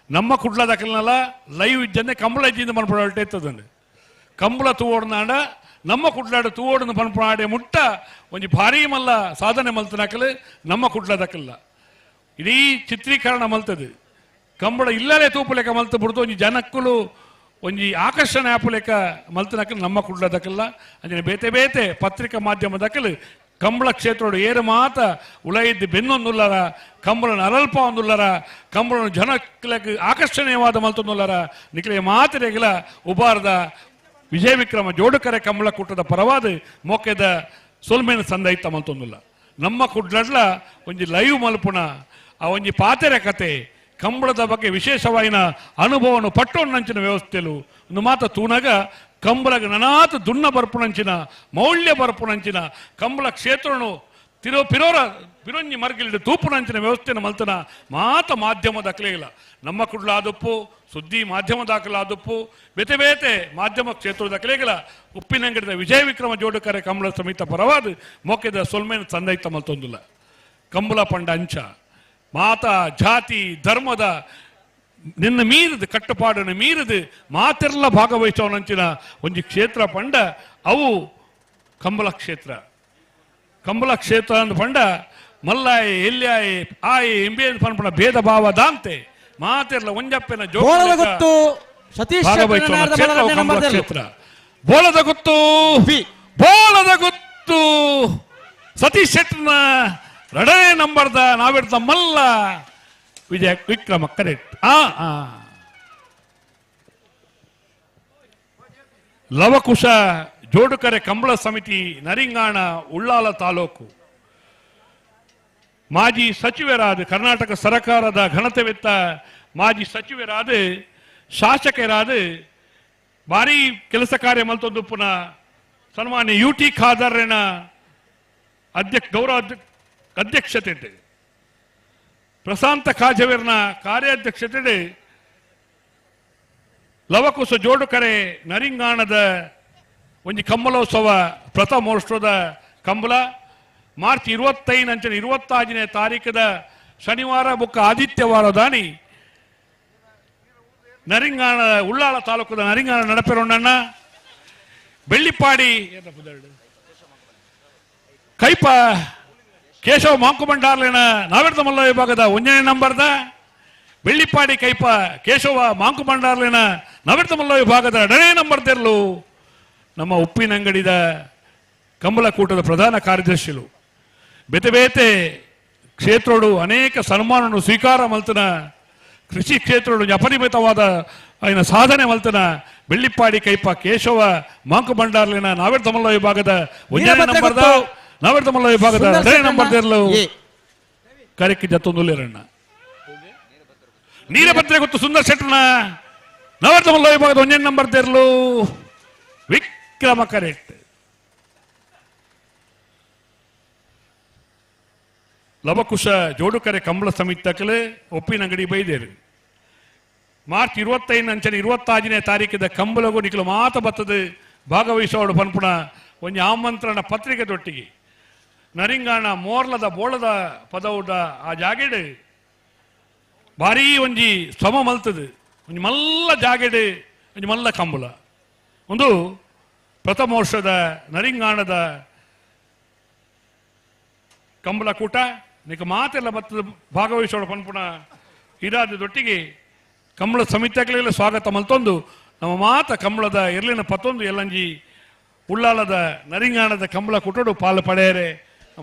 [SPEAKER 3] ನಮ್ಮ ಕುಡ್ಲ ದಕಲ್ನಲ್ಲ ಲೈವ್ ಇಜ್ಜಂದೆ ಕಂಬಳ ಇಜ್ಜಿಂದ ಮನ್ಪಡ ಇತ್ತದಂಡು ಕಂಬಳ ತೂವೋಡ್ನಾಡ ನಮ್ಮ ಕುಡ್ಲಾಡ ತೂವೋಡನ ಪನ್ಪುನಾಡೆ ಮುಟ್ಟ ಒಂಜಿ ಭಾರೀ ಮಲ್ಲ ಸಾಧನೆ ಮಲ್ತನಕಲು ನಮ್ಮ ಕುಡ್ಲ ದಕಲ್ಲ ಇಡೀ ಚಿತ್ರೀಕರಣ ಮಲ್ತದೆ ಕಂಬಳ ಇಲ್ಲಲೇ ತೂಪುಲೆಕ ಮಲ್ತು ಬಿಡ್ತು ಒಂಜಿ ಜನಕ್ಕುಲು ಒಂಜಿ ಆಕರ್ಷಣೆ ಆಪುಲೆಕ ಮಲ್ತನಕಲ್ ನಮ್ಮ ಕುಡ್ಲದಕಲ್ಲ ಅಂಜನೆ ಬೇತೆ ಬೇತೆ ಪತ್ರಿಕಾ ಮಾಧ್ಯಮದಕಲ್ ಕಂಬಳ ಕ್ಷೇತ್ರೋಡು ಏರು ಮಾತ ಉಲೈದ್ದು ಬೆನ್ನೊಂದುಲ್ಲರ ಕಂಬಳನ ಅರಲ್ಪ ಒಂದುಲ್ಲರ ಕಂಬಳನ ಜನಕ್ಕಲಕ್ಕೆ ಆಕರ್ಷಣೀಯವಾದ ಮಲ್ತೊಂದುಲ್ಲರ ನಿಕ್ಲೆ ಮಾತಿರೆಗಿಲ ಉಬಾರದ ವಿಜಯ ವಿಕ್ರಮ ಜೋಡುಕರೆ ಕಂಬಳ ಕೂಟದ ಪರವಾದ ಮೋಕೆದ ಸೊಲ್ಮೇನ ಸಂದೈತ ಮಲ್ತೊಂದುಲ್ಲ ನಮ್ಮ ಕುಡ್ಲಡ್ಲ ಒಂಜಿ ಲೈವ್ ಮಲ್ಪುಣ ಆ ಒಂಜಿ ಪಾತೆರೆ ಕತೆ ಕಂಬಳದ ಬಗ್ಗೆ ವಿಶೇಷವಾಯಿನ ಅನುಭವನು ಪಟ್ಟೊಣ್ಣಂಚಿನ ವ್ಯವಸ್ಥೆಲು ಒಂದು ಮಾತ ತೂನಗ ಕಂಬಳಗ ನನಾತ ದುನ್ನ ಬರ್ಪುಣಂಚಿನ ಮೌಲ್ಯ ಬರ್ಪುಣಂಚಿನ ಕಂಬಳ ಕ್ಷೇತ್ರನು ತಿರೋ ಪಿರೋರ ಪಿರೊಂಜಿ ಮರ್ಗಿಲಿಡು ತೂಪುಣಂಚಿನ ವ್ಯವಸ್ಥೆನ ಮಲ್ತನ ಮಾತ ಮಾಧ್ಯಮ ದಾಖಲೆಗಿಲ್ಲ ನಮ್ಮ ಕುಡ್ಲಾದುಪ್ಪು ಸುದ್ದಿ ಮಾಧ್ಯಮ ದಾಖಲಾದುಪ್ಪು ಬೇತೆ ಬೇತೆ ಮಾಧ್ಯಮ ಕ್ಷೇತ್ರ ದಾಖಲೆಗಿಲ್ಲ ಉಪ್ಪಿನಂಗಡಿದ ವಿಜಯ ವಿಕ್ರಮ ಜೋಡುಕರೆ ಕಂಬಳ ಸಮಿತ ಪರವಾದ ಮೊಕ್ಕೆದ ಸೊಲ್ಮೇನ ಸಂದೈತ ಮಲ್ತೊಂದುಲ್ಲ ಕಂಬಳ ಪಂಡ ಅಂಚ ಮಾತ ಜಾತಿ ಧರ್ಮದ ನಿನ್ನ ಮೀರಿದ ಕಟ್ಟುಪಾಡನ್ನು ಮೀರಿದ ಮಾತೆಲ್ಲ ಭಾಗವಹಿಸೋನಂಚಿನ ಒಂಜಿ ಕ್ಷೇತ್ರ ಪಂಡ ಅವು ಕಂಬಳ ಕ್ಷೇತ್ರ. ಕಂಬಳ ಕ್ಷೇತ್ರ ಅಂದ್ ಪಂಡ ಮಲ್ಲಾಯಿ ಎಲ್ಯಾಯಿ ಆಯಿ ಎಂಬೆ ಪನ್ಪಣ ಭೇದ ಭಾವ ದಾಂತೆ ಮಾತೆರ್ಲ ಒಂಜಪ್ಪೆನ
[SPEAKER 4] ಬೋಳದ ಗುತ್ತು ಸತೀಶ್
[SPEAKER 3] ಕಂಬಳ ಕ್ಷೇತ್ರ. ಬೋಳದ ಗುತ್ತು ಬೋಳದ ಗುತ್ತು ಸತೀಶ್ ಶೆಟ್ಟರ್ನ ಎರಡನೇ ನಂಬರ್ದ ನಾವಿರ್ತ ಮಲ್ಲ ವಿಜಯ ವಿಕ್ರಮ ಕರೆಕ್ಟ್. ಆ ಲವಕುಶ ಜೋಡುಕರೆ ಕಂಬಳ ಸಮಿತಿ ನರಿಂಗಾಣ ಉಳ್ಳಾಲ ತಾಲೂಕು ಮಾಜಿ ಸಚಿವರಾದ ಕರ್ನಾಟಕ ಸರ್ಕಾರದ ಘನತೆವೆತ್ತ ಮಾಜಿ ಸಚಿವರಾದ ಶಾಸಕರಾದ ಭಾರೀ ಕೆಲಸ ಕಾರ್ಯ ಮಲ್ತೊಂದು ಪುನಃ ಸನ್ಮಾನ್ಯ ಯು ಟಿ ಖಾದರ್ನ ಗೌರವ ಅಧ್ಯಕ್ಷತೆ ಪ್ರಶಾಂತ ಕಾಜವೀರ್ನ ಕಾರ್ಯಾಧ್ಯಕ್ಷತೆ ಲವಕುಶ ಜೋಡುಕರೆ ನರಿಂಗಾಣದ ಒಂಜಿ ಕಂಬಳೋತ್ಸವ ಪ್ರಥಮೋತ್ಸವದ ಕಂಬಳ ಮಾರ್ಚ್ 25 ಅಂಚನೆ 26ನೇ ತಾರೀಕದ ಶನಿವಾರ ಬೊಕ್ಕ ಆದಿತ್ಯವಾರ ದಾನಿ ನರಿಂಗಾಣ ಉಳ್ಳಾಲ ತಾಲೂಕದ ನರಿಂಗಾಣ ನಡಪೆರೊಣ್ಣಣ್ಣ ಬೆಳ್ಳಿಪ್ಪಾಡಿ ಕೈಪ ಕೇಶವ ಮಾಂಕುಬಂಡಾರ್ಲಿನ ನಾವೆರ್ದ ಮಲ್ಲ ವಿಭಾಗದ 1ನೇ ನಂಬರ್ದ ಬೆಳ್ಳಿಪ್ಪಾಡಿ ಕೈಪ ಕೇಶವ ಮಾಂಕುಬಂಡಾರ್ಲಿನ ನಾವೆರ್ದ ಮಲ್ಲ ವಿಭಾಗದ 2ನೇ ನಂಬರ್ ತೆರಲು ನಮ್ಮ ಉಪ್ಪಿನಂಗಡಿದ ಕಂಬಳಕೂಟದ ಪ್ರಧಾನ ಕಾರ್ಯದರ್ಶಿಗಳು ಬೇತೆ ಬೇತೆ ಕ್ಷೇತ್ರೋಡು ಅನೇಕ ಸನ್ಮಾನವನ್ನು ಸ್ವೀಕಾರ ಮಲ್ತನ ಕೃಷಿ ಕ್ಷೇತ್ರೋಡು ಅಪರಿಮಿತವಾದ ఆయన ಸಾಧನೆ ಮಲ್ತನ ಬೆಳ್ಳಿಪ್ಪಾಡಿ ಕೈಪ ಕೇಶವ ಮಾಂಕುಬಂಡಾರ್ಲಿನ ನಾವೆರ್ದ ಮಲ್ಲ ವಿಭಾಗದ 1ನೇ ನಂಬರ್ದ ನಾವೆರ್ದ ಮಲ್ಲ ವಿಭಾಗದ 2ನೇ ನಂಬರ್ ತೆರಲು ಕರೆಕ್ಕೆ ಜತ್ತೊಂದುಲ್ಲೇರಣ್ಣ ನೀಲಭದ್ರೆ ಗೊತ್ತು ಸುಂದರ್ ಶೆಟ್ಟರ್ನ ನಾವೆರ್ದ ಮಲ್ಲ ವಿಭಾಗದ 1ನೇ ನಂಬರ್ ತೆರಲು ವಿಕ್ರಮ ಕರೆಕ್ಟ್. ಲವಕುಶ ಜೋಡುಕರೆ ಕಂಬಳ ಸಮಿತಿ ಒಪ್ಪಿನಂಗಡಿ ಬೈದೇರು ಮಾರ್ಚ್ 25 ಅಂಚನೆ 26ನೇ ತಾರೀಕಿದ ಕಂಬಳಗೂ ನಿಖಲು ಮಾತ ಬತ್ತದ ಭಾಗವಹಿಸೋಡು ಪನ್ಪುಣ ಒಂಜಿ ಆಮಂತ್ರಣ ಪತ್ರಿಕೆ ದೊಟ್ಟಿಗೆ ನರಿಂಗಾಣ ಮೋರ್ಲದ ಬೋಳದ ಪದವುಡ ಆ ಜಾಗೆಡು ಭಾರೀ ಒಂಜಿ ಶ್ರಮ ಮಲ್ತದು ಒಂಜಿ ಮಲ್ಲ ಜಾಗೆಡು ಒಂಜಿ ಮಲ್ಲ ಕಂಬಳ ಒಂದು ಪ್ರಥಮ ವರ್ಷದ ನರಿಂಗಾಣದ ಕಂಬಳ ಕೂಟ ನಿಕ ಮಾತೆಲ್ಲ ಬತ್ತದ ಭಾಗವಹಿಸೋಣ ಪನ್ಪುಣ ಇರಾದ ದೊಟ್ಟಿಗೆ ಕಂಬಳ ಸಮಿತಿಗಳಿಗೆಲ್ಲ ಸ್ವಾಗತ ಮಲ್ತೊಂದು ನಮ್ಮ ಮಾತ ಕಂಬಳದ ಎರ್ಲಿನ ಪತ್ತೊಂದು ಎಲ್ಲಂಜಿ ಉಳ್ಳಾಲದ ನರಿಂಗಾಣದ ಕಂಬಳ ಕೂಟೋಡು ಪಾಲು ಪಡೆಯರೆ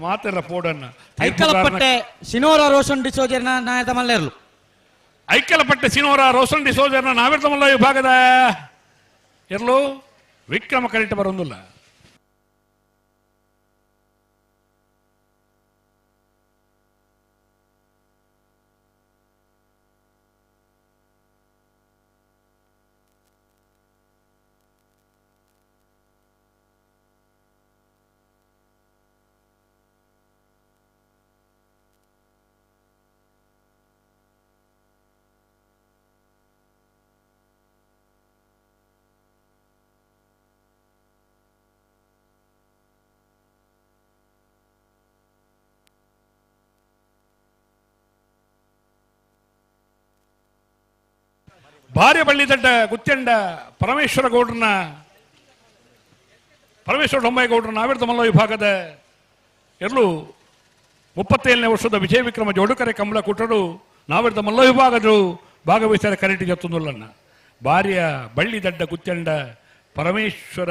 [SPEAKER 3] ಮಾತೆಲ್ಲ ಪೋಡನ್ನ.
[SPEAKER 4] ಐಕಲಪಟ್ಟೆ ಸಿನೋರ ರೋಷನ್ ಡಿಸೋಜರ್ನ ನಾಯಕ ಮಲ್ಲೇರ್ಲು
[SPEAKER 3] ಐಕಲಪಟ್ಟೆ ಸಿನೋರ ರೋಷನ್ ಡಿಸೋಜರ್ನ ನಾವೆರ್ದ ಮಲ್ಲ ವಿಭಾಗದ ಎರ್ಲು ವಿಕ್ರಮ ಕರೆಕ್ಟ್ ಬರೋದಿಲ್ಲ. ಭಾರ್ಯ ಬಳ್ಳಿದಡ್ಡ ಗುತ್ತೆಂಡ ಪರಮೇಶ್ವರ ಗೌಡ್ರನ್ನ ಪರಮೇಶ್ವರ ಡೊಂಬೈಗೌಡ್ರನ್ನ ನಾವೆರ್ದ ಮಲ್ಲ ವಿಭಾಗದ ಎಲ್ಲೂ 37ನೇ ವರ್ಷದ ವಿಜಯ ವಿಕ್ರಮ ಜೋಡುಕರೆ ಕಂಬಳ ಕೂಟಡು ನಾವೆರ್ದ ಮಲ್ಲ ವಿಭಾಗದರು ಭಾಗವಹಿಸಿದ ಕರೆಟಿ ಜತ್ತುಂದುಲ್ಲನ್ನ ಭಾರ್ಯ ಬಳ್ಳಿ ದಡ್ಡ ಗುತ್ತಂಡ ಪರಮೇಶ್ವರ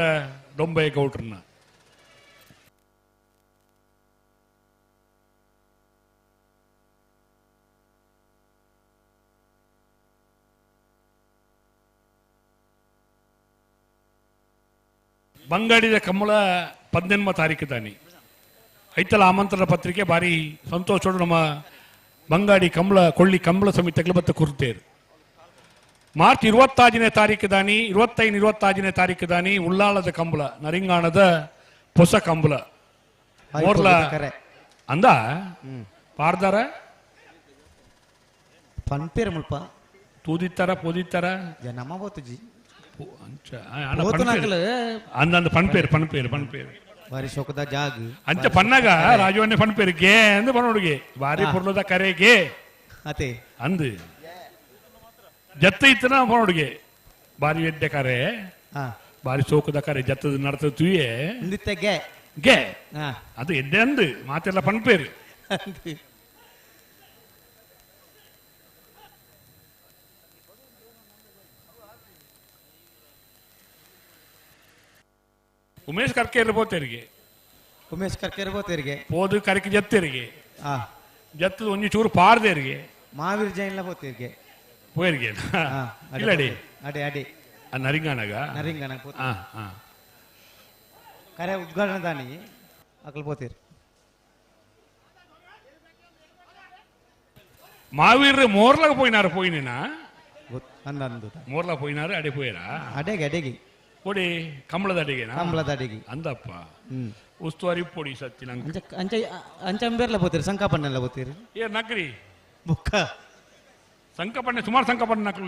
[SPEAKER 3] ಡೊಂಬೆ ಗೌಡ್ರನ್ನ. ಬಂಗಾಡಿದ ಕಮ್ಮಳ 18 ತಾರೀಕು ತಾನಿ ಐತಲ ಆಮಂತ್ರಣ ಪತ್ರಿಕೆ ಭಾರಿ ಸಂತೋಷೋಡು ನಮ್ಮ ಬಂಗಾಡಿ ಕಂಬಳ ಕೊಳ್ಳಿ ಕಂಬಳ ಸಮಿತಿಗಳು ಬತ್ತ ಕುರ್ತೇರು. ಮಾರ್ಚ್ 26ನೇ ತಾರೀಕು ದಾನಿ 25 26ನೇ ತಾರೀಕು ದಾನಿ ಉಳ್ಳಾಳದ ಕಂಬಳ ನರಿಂಗಾಣದ ಹೊಸ ಕಂಬಳ ಮೋರ್ಲ ಅಂದ ಪಾರ್ದಾರ
[SPEAKER 4] ಪನ್ಪೇರ್ ಮುಲ್ಪ
[SPEAKER 3] ತೂದಿತ್ತಾರ ಪೋದಿತ್ತಾರ
[SPEAKER 4] ನಮ್ಮ ಬೋತುಜಿ
[SPEAKER 3] ಅಂದಂದು ಪನ್ಪೇರು ಪನ್ಪೇರು ಪನ್ಪೇರು
[SPEAKER 4] ಬಾರಿ ಶೋಕದ ಜಾಗ
[SPEAKER 3] ಅಂಚ ಪನ್ನಾಗ ರಾಜವನ್ನೇ ಪನ್ಪೇರು ಗೆ ಅಂದ್ ಪನೋಡುಗೆ ಬಾರಿ ಪೊರ್ಲದ ಕರೆಗೆ
[SPEAKER 4] ಅತೆ
[SPEAKER 3] ಅಂದು ಜತ್ತ ಇತ್ತನ ಪನೋಡುಗೆ ಬಾರಿ ಎಡ್ಡೆ ಕರೆ ಬಾರಿ ಸೋಕದ ಕರೆ ಜತ್ತದ ನಡತ ತುಯೆ
[SPEAKER 4] ಗೆ
[SPEAKER 3] ಗೆ ಅದು ಎಡ್ಡೆ ಅಂದು ಮಾತೆಲ್ಲ ಪನ್ಪೇರು. ಉಮೇಶ್ ಕರ್ಕೆ ಇರ್ಬೋತೇರಿಗೆ
[SPEAKER 4] ಉಮೇಶ್ ಕರ್ಕೆ ಇರ್ಬೋತೇರಿಗೆ
[SPEAKER 3] ಪೋದು ಕರಕೆ ಜತ್ತೇರಿಗೆ ಜತ್ತದ ಒಂಜಿ ಚೂರು ಪಾರ್ದೇರಿಗೆ
[SPEAKER 4] ಮಾವೀರ್ ಜೈನ್ಲ ಬೋತೇರಿಗೆ
[SPEAKER 3] ಪೋಯರಿಗೆ ಇಲ್ಲಡಿ
[SPEAKER 4] ಅಡೆ ಅಡೆ
[SPEAKER 3] ನರಿಂಗಾಣಗ
[SPEAKER 4] ನರಿಂಗಾಣ ಕರೆ ಉದ್ಘಾಟನೆ ದಾನಿ ಅಕಲ್ ಬೋತೇರಿ
[SPEAKER 3] ಮಾವೀರ್ ಮೋರ್ಲಾಗ పోయినారు పోయినా
[SPEAKER 4] ಅಂದಂದು
[SPEAKER 3] ಮೋರ್ಲ పోయినారు ಅಡೆ పోయారా
[SPEAKER 4] ಅಡೆಗೆ ಅಡೆಗೆ
[SPEAKER 3] ಪೊಡಿ ಕಂಬಳದ ಅಡಿಗೆನಾ
[SPEAKER 4] ಕಂಬಳದ ಅಡಿಗೆ
[SPEAKER 3] ಅಂದಪ್ಪ ಉಸ್ತುವಾರಿ ಪೊಡಿ ಸತ್ತಿ ನಂಗೆ
[SPEAKER 4] ಅಂಚ ಅಂಚ ಅಂಬೇರ್ಲ ಬೋತೀರಿ ಸಂಕಪಣ್ಣೆಲ್ಲ ಬೋತೀರಿ
[SPEAKER 3] ಏ ನಗ್ರಿ
[SPEAKER 4] ಬುಕ್ಕ
[SPEAKER 3] ಸಂಕಪಣ್ಣೆ ಸುಮಾರು ಸಂಕಪಣ್ಣೆ ನಕ್ಲು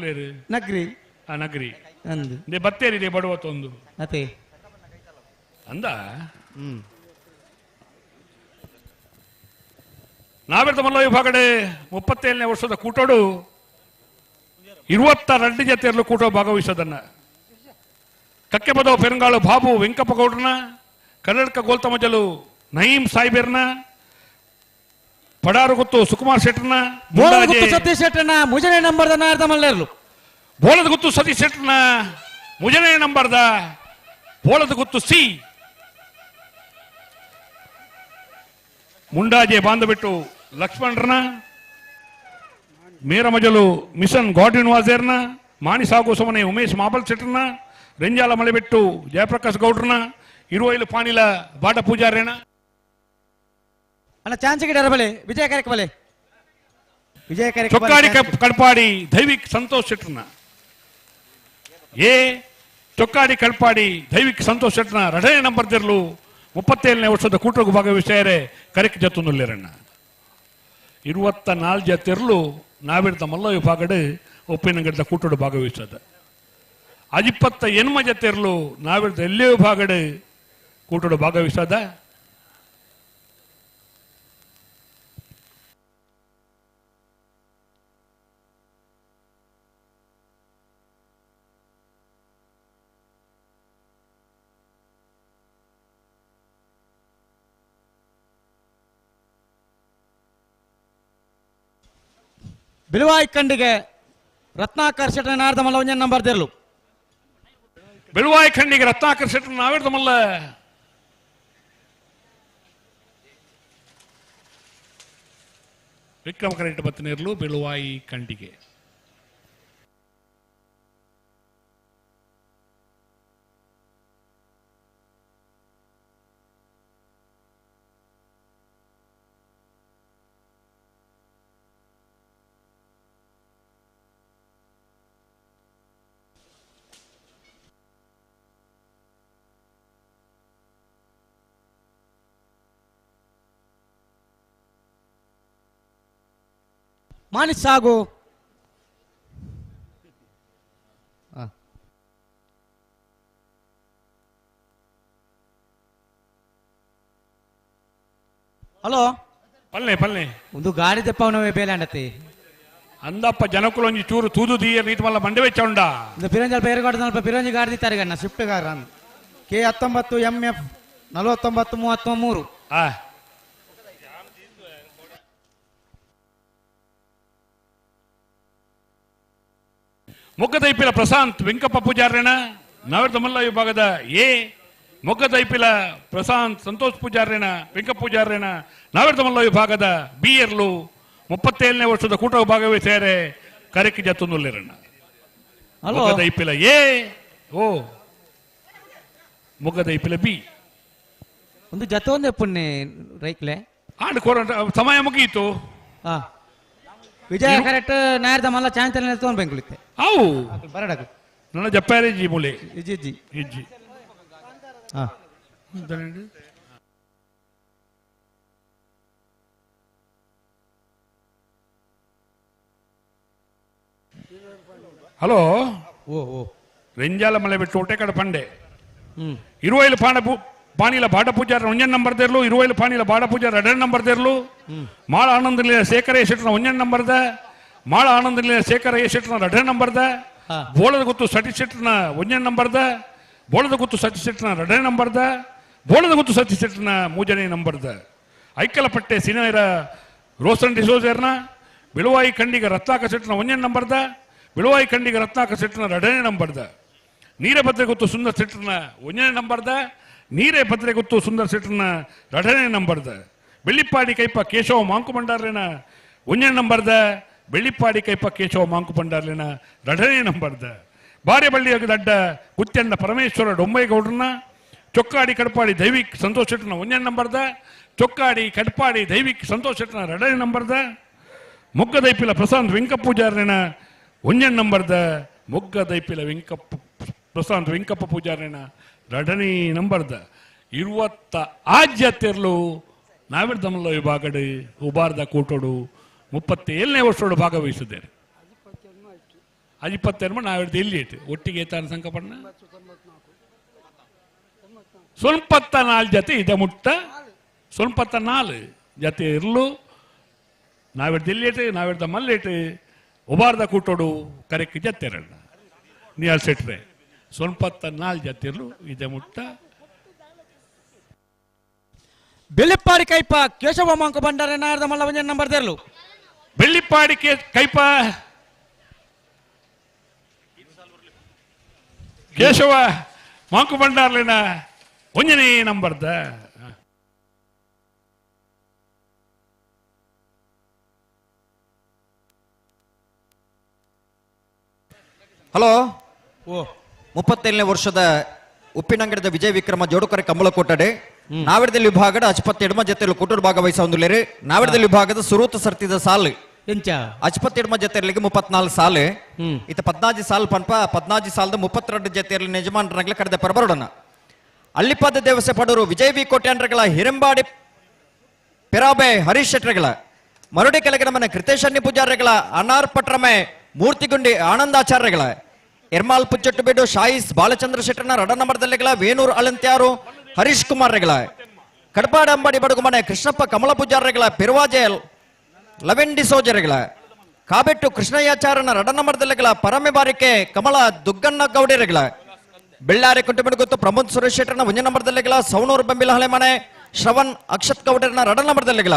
[SPEAKER 4] ನಗ್ರಿ
[SPEAKER 3] ಆ ನಗ್ರಿ
[SPEAKER 4] ಅಂದು
[SPEAKER 3] they ಬತ್ತೇರಿ they ಬಡವತ್ತೊಂದು
[SPEAKER 4] ಅತೆ
[SPEAKER 3] ಅಂದ ನಾವೆರ್ದ ಮಲ್ಲ ವಿಭಾಗಡೆ 37ನೇ ವರ್ಷದ ಕೂಟೋಡು 22 ಜತೆಯಲ್ಲೂ ಕೂಟ ಭಾಗವಹಿಸೋದನ್ನ ಕಕ್ಕೆಪದವ ಪೆರಂಗಾಳು ಬಾಬು ವೆಂಕಪ್ಪ ಗೌಡ್ರನ ಕನ್ನಡಕ ಗೋಲ್ತಮಜಲು ನಯೀಂ ಸಾಯ್ಬೇರ್ನ ಪಡಾರು ಗುತ್ತು ಸುಕುಮಾರ್ ಶೆಟ್ಟರ್ನ
[SPEAKER 4] ಸತೀಶ್ ಶೆಟ್ಟರ್ನ ಮುಜನೆ ನಂಬರ್ದ ನಾರ್ದ ಮಲ್ಲೇರ್ಲು
[SPEAKER 3] ಬೋಳದ ಗುತ್ತು ಸತೀಶ್ ಶೆಟ್ಟರ್ನ ಮುಜನೆ ನಂಬರ್ದ ಬೋಳದ ಗುತ್ತು ಸಿ ಮುಂಡಾಜೆ ಬಾಂಧಬಿಟ್ಟು ಲಕ್ಷ್ಮಣರನ ಮೇರಮಜಲು ಮಿಷನ್ ಗಾಡ್ವಿನ್ ವಾಜೇರ್ನ ಮಾಣಿ ಸಾಗು ಸಮನೆ ಉಮೇಶ್ ಮಾಬಲ್ ಶೆಟ್ಟರ್ನ ರೆಂಜಾಲ ಮಳೆಬೆಟ್ಟು ಜಯಪ್ರಕಾಶ್ ಗೌಡ್ರನ ಇರುವೈಲು ಪಾಣಿಲ ಬಾಟ ಪೂಜಾರೇನ
[SPEAKER 4] ಅಣ್ಣ ಚಾನ್ಸ್ ಗಿಡ ಬಲೆ ವಿಜಯ ಕಾರ್ಯಕ್ಕೆ ಬಲೆ ವಿಜಯ ಕಾರ್ಯಕ್ಕೆ
[SPEAKER 3] ಚೊಕ್ಕಾಡಿ ಕಡ್ಪಾಡಿ ದೈವಿಕ್ ಸಂತೋಷ್ ಶೆಟ್ಟರ್ನ ಎ ಚೊಕ್ಕಾಡಿ ಕಡ್ಪಾಡಿ ದೈವಿಕ್ ಸಂತೋಷ್ ಶೆಟ್ಟರ್ನ 2ನೇ ನಂಬರ್ ದಿರ್ಲು 37ನೇ ವರ್ಷದ ಕೂಟಗೂ ಭಾಗವಹಿಸ್ತಾರೆ ಕರೆಕ್ ಜತ್ತುನುಲ್ಲೇರಣ್ಣ 24 ಜತ್ತಿರ್ಲು ನಾವಿರ್ದ ಮಲ್ಲ ವಿಭಾಗಡು ಒಪ್ಪಿನಂಗಡ್ದ ಕೂಟೋಡು ಭಾಗವಹಿಸದ 28 ಜತ್ತಿರ್ಲು ನಾವಿರ್ದ ಎಲ್ಲೇ ವಿಭಾಗಡು ಕೂಟೋಡು ಭಾಗವಹಿಸದ.
[SPEAKER 4] ಬಿಳುವಾಯಿ ಖಂಡಿಗೆ ರತ್ನಾಕರ್ ಶೆಟ್ಟರ್ ನಾರ್ದ ಮಲ್ಲ ಒಂಜನ್ ನಂಬರ್ ದೇರ್ಲು
[SPEAKER 3] ಬೆಳುವಾಯಿ ಖಂಡಿಗೆ ರತ್ನಾಕರ್ ಶೆಟ್ಟರ್ ನಾವಿರ್ದ ಮಲ್ಲ ವಿಕ್ರಮ ಕರೆಂಟ್ ಬತ್ತನೇರ್ಲು ಬೆಳುವಾಯಿ ಖಂಡಿಗೆ
[SPEAKER 4] ಮಾನಿ ಸಾಗು ಹಲೋ
[SPEAKER 3] ಪಲ್ಲೆ ಪಲ್ಲೆ
[SPEAKER 4] ಒಂದು ಗಾಡಿ ತೆಪ್ಪವನವೇ ಬೇಲೆ ಅಂಡತಿ
[SPEAKER 3] ಅಂದಪ್ಪ ಜನಕುಲೊಂಜಿ ಚೂರು ತೂದು ದೀಯ ನೀಟ್ ಮಲ್ಲ ಮಂಡೆ ವೆಚ್ಚ ಉಂಡ
[SPEAKER 4] ಒಂದು ಪಿರಂಜಿ ಅಲ್ಪ ಎರಡು ಪಿರಂಜಿ ಗಾಡಿ ದಿತ್ತಾರೆ ಗಣ್ಣ Swift car K 19 MF 49 33.
[SPEAKER 3] ಮೊಗ್ಗದೈಪಿಲ Prashant Venkappa ಪೂಜಾರ್ಯನ ನಾವರ್ದಮಲ್ಲ ವಿಭಾಗದ ಎ ಮೊಗ್ಗದೈಪಿಲ ಪ್ರಶಾಂತ್ ಸಂತೋಷ್ ಪೂಜಾರ್ಯನ ವೆಂಕಪ್ಪ ಪೂಜಾರ್ಯನ ನಾವರ್ದಮಲ್ಲ ವಿಭಾಗದ ಬಿ ಎರ್ಲು 37ನೇ ವರ್ಷದ ಕೂಟ ವಿಭಾಗವೇ ಸೇರೆ ಕರೆಕ್ ಜತ್ತೊಂದುಲ್ಲೇರಣ್ಣ. ಮೊಗ್ಗದೈಪಿಲ ಎ ಓ ಮೊಗ್ಗದೈಪಿಲ ಬಿ
[SPEAKER 4] ಒಂದು ಜತ್ತೊಂದೇ ಪುಣ್ಯ ರೈಕ್ಲೆ
[SPEAKER 3] ಆಂಡ್ ಕೋರಂಟ ಸಮಯ ಮುಗಿಯಿತು.
[SPEAKER 4] ವಿಜಯ ಕರೆಕ್ಟ್ ನಾಯರ್ದ ಮಲ್ಲ ಚಾನ್ಸ್ ತೊಗೊಂಡು ಬೆಂಗಳೂರು
[SPEAKER 3] ಅವು
[SPEAKER 4] ಬರಡಕು
[SPEAKER 3] ನನ್ನ ಜಪ್ಪಾರೆ ಜಿ ಮೂಲೆ
[SPEAKER 4] ಇಜ್ಜಿ ಇಜ್ಜಿ
[SPEAKER 3] ಇಜ್ಜಿ. ಹಲೋ
[SPEAKER 4] ಓ ಓ
[SPEAKER 3] ರೆಂಜಾಲ ಮಲೆ ಬಿಟ್ಟು ಒಟ್ಟೆ ಕಡೆ ಪಂಡೆ ಇರುವೈಲು ಪಾಣ ಪಾಣಿಲ ಬಾಡ ಪೂಜಾರ ಒಂಜನ್ ನಂಬರ್ ದೇರ್ಲು ಇರುವೈಲು ಪಾಣಿಲ ಬಾಡ ಪೂಜಾರ ಎರಡನೇ ನಂಬರ್ ದೇರ್ಲು ಮಾಳ ಆನಂದಲಿನ ಶೇಖರ ಶೆಟ್ಟನ ಒಂಜನ್ ನಂಬರ್ದ ಮಾಳ ಆನಂದಲಿನ ಶೇಖರ ಶೆಟ್ಟನ ಎರಡನೇ ನಂಬರ್ದ ಬೋಳದ ಗುತ್ತು ಸಟಿ ಶೆಟ್ಟನ ಒಂಜನ್ ನಂಬರ್ದ ಬೋಳದ ಗುತ್ತು ಸತಿ ಶೆಟ್ಟನ ಎರಡನೇ ನಂಬರ್ದ ಬೋಳದ ಗುತ್ತು ಸತಿ ಶೆಟ್ಟನ ಮೂಜನೇ ನಂಬರ್ದ ಐಕಲಪಟ್ಟೆ ಸಿನಾಯರ ರೋಸನ್ ಡಿಸೋಜರ್ನ ಬಿಳುವಾಯಿ ಖಂಡಿಗ ರತ್ನಾಕ ಶೆಟ್ಟನ ಒಂಜನ್ ನಂಬರ್ದ ಬಿಳುವಾಯಿ ಖಂಡಿಗ ರತ್ನಾಕ ಶೆಟ್ಟನ ಎರಡನೇ ನಂಬರ್ದ ನೀರಭದ್ರ ಗುತ್ತು ಸುಂದರ್ ಶೆಟ್ಟನ ಒಂಜನೇ ನಂಬರ್ದ ನೀರೇ ಭದ್ರೆ ಗುತ್ತು ಸುಂದರ್ ಶೆಟ್ಟನ ಎರಡನೇ ನಂಬರ್ದ ಬೆಳ್ಳಿಪ್ಪಾಡಿ ಕೈಪ ಕೇಶವ ಮಾಂಕು ಭಂಡಾರ್ಲಿನ ಒಂಜನೇ ನಂಬರ್ದ ಬೆಳ್ಳಿಪ್ಪಾಡಿ ಕೈಪ ಕೇಶವ ಮಾಂಕು ಭಂಡಾರ್ಲಿನ ಎರಡನೇ ನಂಬರ್ದ ಬಾರೆಬಳ್ಳಿಯ ದಡ್ಡ ಗುತ್ಯಣ್ಣ ಪರಮೇಶ್ವರ ಡೊಂಬೈಗೌಡ್ರನ್ನ ಚೊಕ್ಕಾಡಿ ಕಡಪಾಡಿ ದೈವಿಕ್ ಸಂತೋಷ್ ಶೆಟ್ಟನ ಒಂಜನೇ ನಂಬರ್ದ ಚೊಕ್ಕಾಡಿ ಕಡಪಾಡಿ ದೈವಿಕ್ ಸಂತೋಷ್ ಶೆಟ್ಟನ ಎರಡನೇ ನಂಬರ್ದ ಮೊಗ್ಗದೈಪಿಲ ಪ್ರಶಾಂತ್ ವೆಂಕಪ್ಪ ಪೂಜಾರ್ಲಿನ ಒಂಜನೇ ನಂಬರ್ದ ಮೊಗ್ಗದೈಪಿಲ ವೆಂಕಪ್ಪ ಪ್ರಶಾಂತ್ ವೆಂಕಪ್ಪ ಪೂಜಾರ್ಲಿನ ಎರಡನೇ ನಂಬರ್ದ ಇರುವತ್ತ ಆಜ್ಯತೆರ್ಲು ನಾವಿರ್ದಮಲ್ಲ ವಿಭಾಗಡು ಉಬಾರ್ದ ಕೂಟೋಡು 37ನೇ ವರ್ಷೋಡು ಭಾಗವಹಿಸಿದ್ದೇನೆ. ಅಜಿಪ್ಪತ್ತೆರ್ಮ ನಾವಿರ್ದ ಎಲ್ಲಿ ಇಟ್ಟು ಒಟ್ಟಿಗೆ ತಾನು ಸಂಕಪಣ್ಣ ಸ್ವಲ್ಪ ನಾಲ್ ಜತೆ ಇದೆ ಮುಟ್ಟ ಸ್ವಲ್ಪ ನಾಲ್ ಜತೆ ಇರ್ಲು ನಾವಿರ್ದ ಎಲ್ಲಿಟ್ಟು ನಾವಿರ್ದ ಮಲ್ಲಿಟ್ಟು ಉಬಾರ್ದ ಕೂಟೋಡು ಕರೆಕ್ ಜತ್ತೆರಣ್ಣ ನೀ ಸೆಟ್ರೆ ಸ್ವಲ್ಪ ನಾಲ್ ಜತಿರ್ಲು ಇದೆ ಮುಟ್ಟ.
[SPEAKER 4] ಬೆಳ್ಳಿಪ್ಪಾಡಿ ಕೈಪ ಕೇಶವ ಮಾಂಕ ಭಂಡಾರ ನಾಯರ್ದ ಮಲ್ಲ ಒಂಜನ್ ನಂಬರ್ ದೇರ್ಲು
[SPEAKER 3] ಬೆಳ್ಳಿಪ್ಪಾಡಿ ಕೈಪ ಕೇಶವ ಮಾಂಕು ಭಂಡಾರ್ಲಿನ ಒಂಜನೇ ನಂಬರ್ದ.
[SPEAKER 5] ಹಲೋ
[SPEAKER 4] ಓ
[SPEAKER 5] 37ನೇ ವರ್ಷದ ಉಪ್ಪಿನಂಗಡದ ವಿಜಯ ವಿಕ್ರಮ ಜೋಡುಕರೆ ಕಂಬಳಕೋಟಡೆ ನಾವಿಡದಲ್ಲಿ ವಿಭಾಗದ ಅಚ್ಪತ್ ಎಡಮ ಜೊತೆಯಲ್ಲಿ ಕೂಟೂರು ಭಾಗವಹಿಸ ಹೊಂದುಲೇರು. ನಾವಿಡದಲ್ಲಿ ವಿಭಾಗದ ಸುರೂತ ಸರ್ತಿದ ಸಾಲು ಅಚ್ಪತ್ ಎಡಮ ಜೊತೆಯಲ್ಲಿಗೆ 34 ಸಾಲು ಇತ 14 ಸಾಲು ಪನ್ಪ 14 ಸಾಲದ 32 ಜೊತೆಯಲ್ಲಿ ಯಜಮಾನರಂಗ್ಲೆ ಕರೆದ ಪರಬರೋಡನ. ಅಲ್ಲಿಪಾದ ದೇವಸೆ ಪಡೂರು ವಿಜಯ ವಿ ಕೋಟ್ಯಾಂಡ್ರಗಳ ಹಿರಂಬಾಡಿ ಪೆರಾಬೆ ಹರೀಶ್ ಶೆಟ್ಟರ್ಗಳ ಮರುಡಿ ಕೆಳಗಿನ ಮನೆ ಕೃತೇಶ್ ಅನ್ನಿ ಪೂಜಾರಿಗಳ ಅನಾರ್ ಪಟ್ರಮೆ ಮೂರ್ತಿಗುಂಡಿ ಆನಂದಾಚಾರ್ಯಗಳ ಎರ್ಮಾಲ್ ಪುಚ್ಚಟ್ಟು ಬೇಡು ಶಾಯಿಸ್ ಬಾಲಚಂದ್ರ ಶೆಟ್ಟರ್ನ ರಡ ನಂಬರ್ದಲ್ಲಿಗಳ ವೇಣೂರ್ ಅಳಂತ್ಯಾರು ಹರೀಶ್ ಕುಮಾರ್ ರೆಗಳ ಕಡಪಾಡ ಅಂಬಾಡಿ ಬಡಗುಮನೆ ಕೃಷ್ಣಪ್ಪ ಕಮಲ ಪೂಜಾರ್ರೆಗಳ ಪೆರುವಾಜೆ ಲವೆನ್ ಡಿಸೋಜರೆಗಳ ಕಾಬೆಟ್ಟು ಕೃಷ್ಣಯ್ಯಾಚಾರ್ಯನ ರಡ ನಂಬರ್ದಲ್ಲಿಗಳ ಪರಮೆ ಬಾರಿಕೆ ಕಮಲ ದುಗ್ಗಣ್ಣ ಗೌಡರೆಗಳ ಬೆಳ್ಳಾರಿ ಕುಟುಂಬ ಪ್ರಮೋದ್ ಸುರೇಶ್ ಶೆಟ್ಟರ್ನ ಒಂಜ ನಂಬರ್ದಲ್ಲಿಗಳ ಸವಣೂರು ಬಂಬಿಲ ಹಳೆಮನೆ ಶ್ರವಣ್ ಅಕ್ಷತ್ ಗೌಡರನ ರಡ ನಂಬರ್ದಲ್ಲಿಗಳ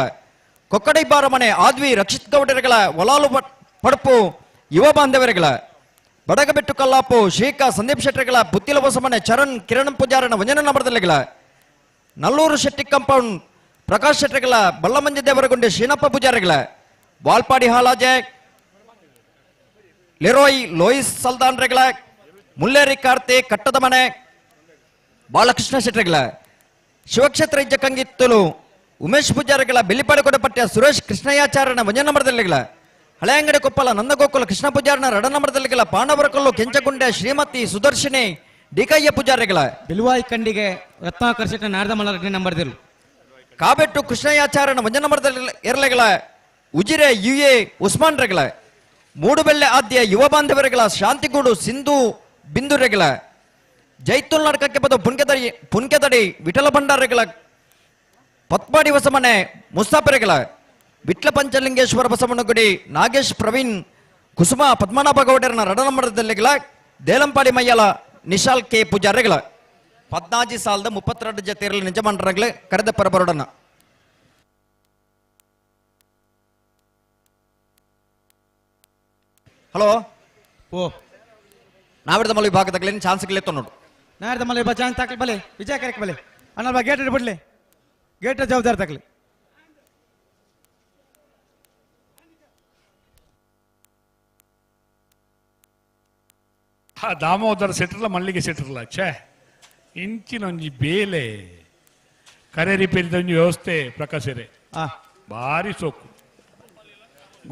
[SPEAKER 5] ಕೊಕ್ಕಡೈಬಾರ ಮನೆ ಆದ್ವಿ ರಕ್ಷಿತ್ ಗೌಡರೆಗಳ ಒಲಾಲು ಪಡಪು ಯುವ ಬಾಂಧವರೆಗಳ ಬಡಗಬೆಟ್ಟು ಕಲ್ಲಾಪು ಶ್ರೀಕಾ ಸಂದೀಪ್ ಶೆಟ್ಟರ್ಗಳ ಬುತ್ತಿಲ ಹೊಸಮನೆ ಚರಣ್ ಕಿರಣ್ ಪೂಜಾರನ ವಂಜನ ನಂಬರ್ದಲ್ಲಿಗಳ ನಲ್ಲೂರು ಶೆಟ್ಟಿ ಕಾಂಪೌಂಡ್ ಪ್ರಕಾಶ್ ಶೆಟ್ಟರ್ಗಳ ಬಲ್ಲಮಂಜ ದೇವರಗುಂಡೆ ಶ್ರೀನಪ್ಪ ಪೂಜಾರಿಗಳ ವಾಲ್ಪಾಡಿ ಹಾಲಾಜೆ ಲೆರೋಯ್ ಲೋಯಿಸ್ ಸಲ್ದಾನ್ರೆಗಳ ಮುಲ್ಲೇರಿ ಕಾರ್ತಿ ಕಟ್ಟದ ಮನೆ ಬಾಲಕೃಷ್ಣ ಶೆಟ್ಟರ್ಗಳ ಶಿವಕ್ಷೇತ್ರ ಇಜ್ಜ ಕಂಗಿತ್ತಲು ಉಮೇಶ್ ಪೂಜಾರಿಗಳ ಬೆಳ್ಳಿಪಾಡಿ ಕೊಡಪಟ್ಟೆಯ ಸುರೇಶ್ ಕೃಷ್ಣಯ್ಯಾಚಾರ್ಯನ ವಂಜನ ನಂಬರ್ದಲ್ಲಿಗಳ ಹಳೆಯಂಗಡಿ ಕೊಪ್ಪಲ ನಂದಗೋಕುಲ ಕೃಷ್ಣ ಪೂಜಾರನ ರಡ ನಂಬರ್ದಲ್ಲಿಗಳ ಪಾಂಡವರಕಲ್ಲು ಕೆಂಚಗುಂಡೆ ಶ್ರೀಮತಿ ಸುದರ್ಶಿನಿ ಡಿಕಯ್ಯ ಪೂಜಾರಿಗಳ
[SPEAKER 4] ಬಿಲುವಾಯಿ ಕಂಡಿಗೆ ರತ್ನಾಕರ್ ಶೆಟ್ಟರ್ ನಾರದ ಮಲ್ಲ ಎರಡನೇ ನಂಬರ್ದಿರು
[SPEAKER 5] ಕಾಬೆಟ್ಟು ಕೃಷ್ಣಯ್ಯಾಚಾರ್ಯನ ಒಂಜ ನಂಬರ್ದಲ್ಲಿ ಎರಲೆಗಳ ಉಜಿರೆ ಯು ಎ ಉಸ್ಮಾನ್ ರೆಗಳ ಮೂಡುಬೆಳ್ಳೆ ಆದ್ಯ ಯುವ ಬಾಂಧವರೆಗಳ ಶಾಂತಿಗೂಡು ಸಿಂಧು ಬಿಂದು ರೆಗಳ ಜೈತುಲ್ ನಡ್ಕಕ್ಕೆ ಬದ ಪುನ್ಕೆದಡಿ ಪುನ್ಕೆದಡಿ ವಿಠಲ ಭಂಡಾರಗಳ ಪತ್ಪಾಡಿ ಹೊಸಮನೆ ಮುಸ್ತಾಪರೆಗಳ ವಿಟ್ಲ ಪಂಚಲಿಂಗೇಶ್ವರ ಬಸವನಗುಡಿ ನಾಗೇಶ್ ಪ್ರವೀಣ್ ಕುಸುಮ ಪದ್ಮನಾಭ ಗೌಡರನ ರಡನಮರದಲ್ಲಿಗಳ ದೇಲಂಪಾಡಿ ಮಯ್ಯಲ ನಿಶಾಲ್ ಕೆ ಪೂಜಾರಿಗಳ 14 ಸಾಲದ 32 ಜತೆಯಲ್ಲಿ ನಿಜಮಂಡ್ರಗಳ ಕರೆದ ಪರಬರೋಡನ. ಹಲೋ
[SPEAKER 4] ಓ
[SPEAKER 5] ನಾವಿರ್ದ ವಿಭಾಗದಾಗಲೇನು ಚಾನ್ಸ್ ಲೆತ್ತೊನ್ನೋಡು.
[SPEAKER 4] ನಾಯರ್ದ ಮಲ್ಲ ವಿಭಾಗ ಚಾನ್ಸ್ ತಾಕಲಿ ಬಲೆ ವಿಜಯ ಕರೆಕ್ ಬಲೆ ಅಣ್ಣ ಗೇಟ್ ಬಿಡ್ಲಿ, ಗೇಟ್ ಜವಾಬ್ದಾರಿ ತಾಕಲಿ.
[SPEAKER 3] ಆ ದಾಮೋದರ ಸೆಟ್ರಲ್ಲ ಮಲ್ಲಿಗೆ ಸೆಟ್ರಲ್ಲ ಛೇ ಇಂಚಿನ ಒಂಜಿ ಬೇಲೆ ಕರೆ ರಿಪೇರಿದ ಒಂಜಿ ವ್ಯವಸ್ಥೆ ಪ್ರಕಾಶರೇ ಭಾರಿ ಸೋಕು.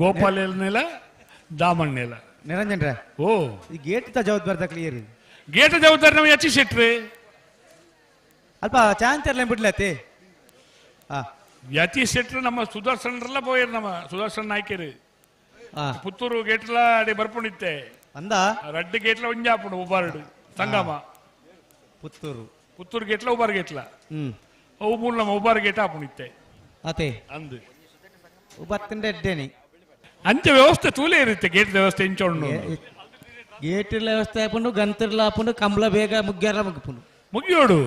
[SPEAKER 3] ಗೋಪಾಲನೆಲ್ಲ ದಾಮಣ್ಣೆಲ್ಲ
[SPEAKER 4] ನಿರಂಜನ್ ರೇ
[SPEAKER 3] ಓ
[SPEAKER 4] ಈ ಗೇಟ್ ಜವಾಬ್ದಾರಿ ತಕ್ಲಿ
[SPEAKER 3] ಗೇಟ್ ಜವಾಬ್ದಾರಿ ನಾವು ಹೆಚ್ಚಿ ಸೆಟ್ರಿ
[SPEAKER 4] ಅಲ್ಪ ಚಾನ್ಸ್ ಇರ್ಲಿ ಬಿಡ್ಲತ್ತಿ.
[SPEAKER 3] ಯತಿ ಶೆಟ್ರು ನಮ್ಮ ಸುದರ್ಶನ್ರೆಲ್ಲ ಪೋಯರ್, ನಮ್ಮ ಸುದರ್ಶನ್ ನಾಯ್ಕರು ಪುತ್ತೂರು ಗೇಟ್ಲ ಅಡೆ ಬರ್ಪುಣಿತ್ತೆ
[SPEAKER 4] ಅಂದ
[SPEAKER 3] ರಡ್ಡು ಗೇಟ್ಲ ಒಂಜಾಪುಂಡು ಉಬಾರ್ಡು ಸಂಗಮ
[SPEAKER 4] ಪುತ್ತೂರು
[SPEAKER 3] ಪುತ್ತೂರು ಗೇಟ್ಲ ಉಬಾರ್ ಗೇಟ್ಲ ಅವು ಮೂರು ನಮ್ಮ ಉಬಾರ್ ಗೇಟ್ ಆಪುಣಿತ್ತೆ
[SPEAKER 4] ಅತೆ
[SPEAKER 3] ಅಂದು
[SPEAKER 4] ಉಬತ್ತಿಂಡ ಎಡ್ಡೇನಿ
[SPEAKER 3] ಅಂಚೆ ವ್ಯವಸ್ಥೆ ತೂಲೆ ಇರುತ್ತೆ ಗೇಟ್ ವ್ಯವಸ್ಥೆ ಇಂಚೊಂಡು
[SPEAKER 4] ಗೇಟ್ ವ್ಯವಸ್ಥೆ ಆಪುಂಡು ಗಂತಿರ್ಲ ಆಪುಂಡು ಕಂಬಳ ಬೇಗ ಮುಗ್ಯಾರ ಮುಗಿಪುಂಡು
[SPEAKER 3] ಮುಗಿಯೋಡು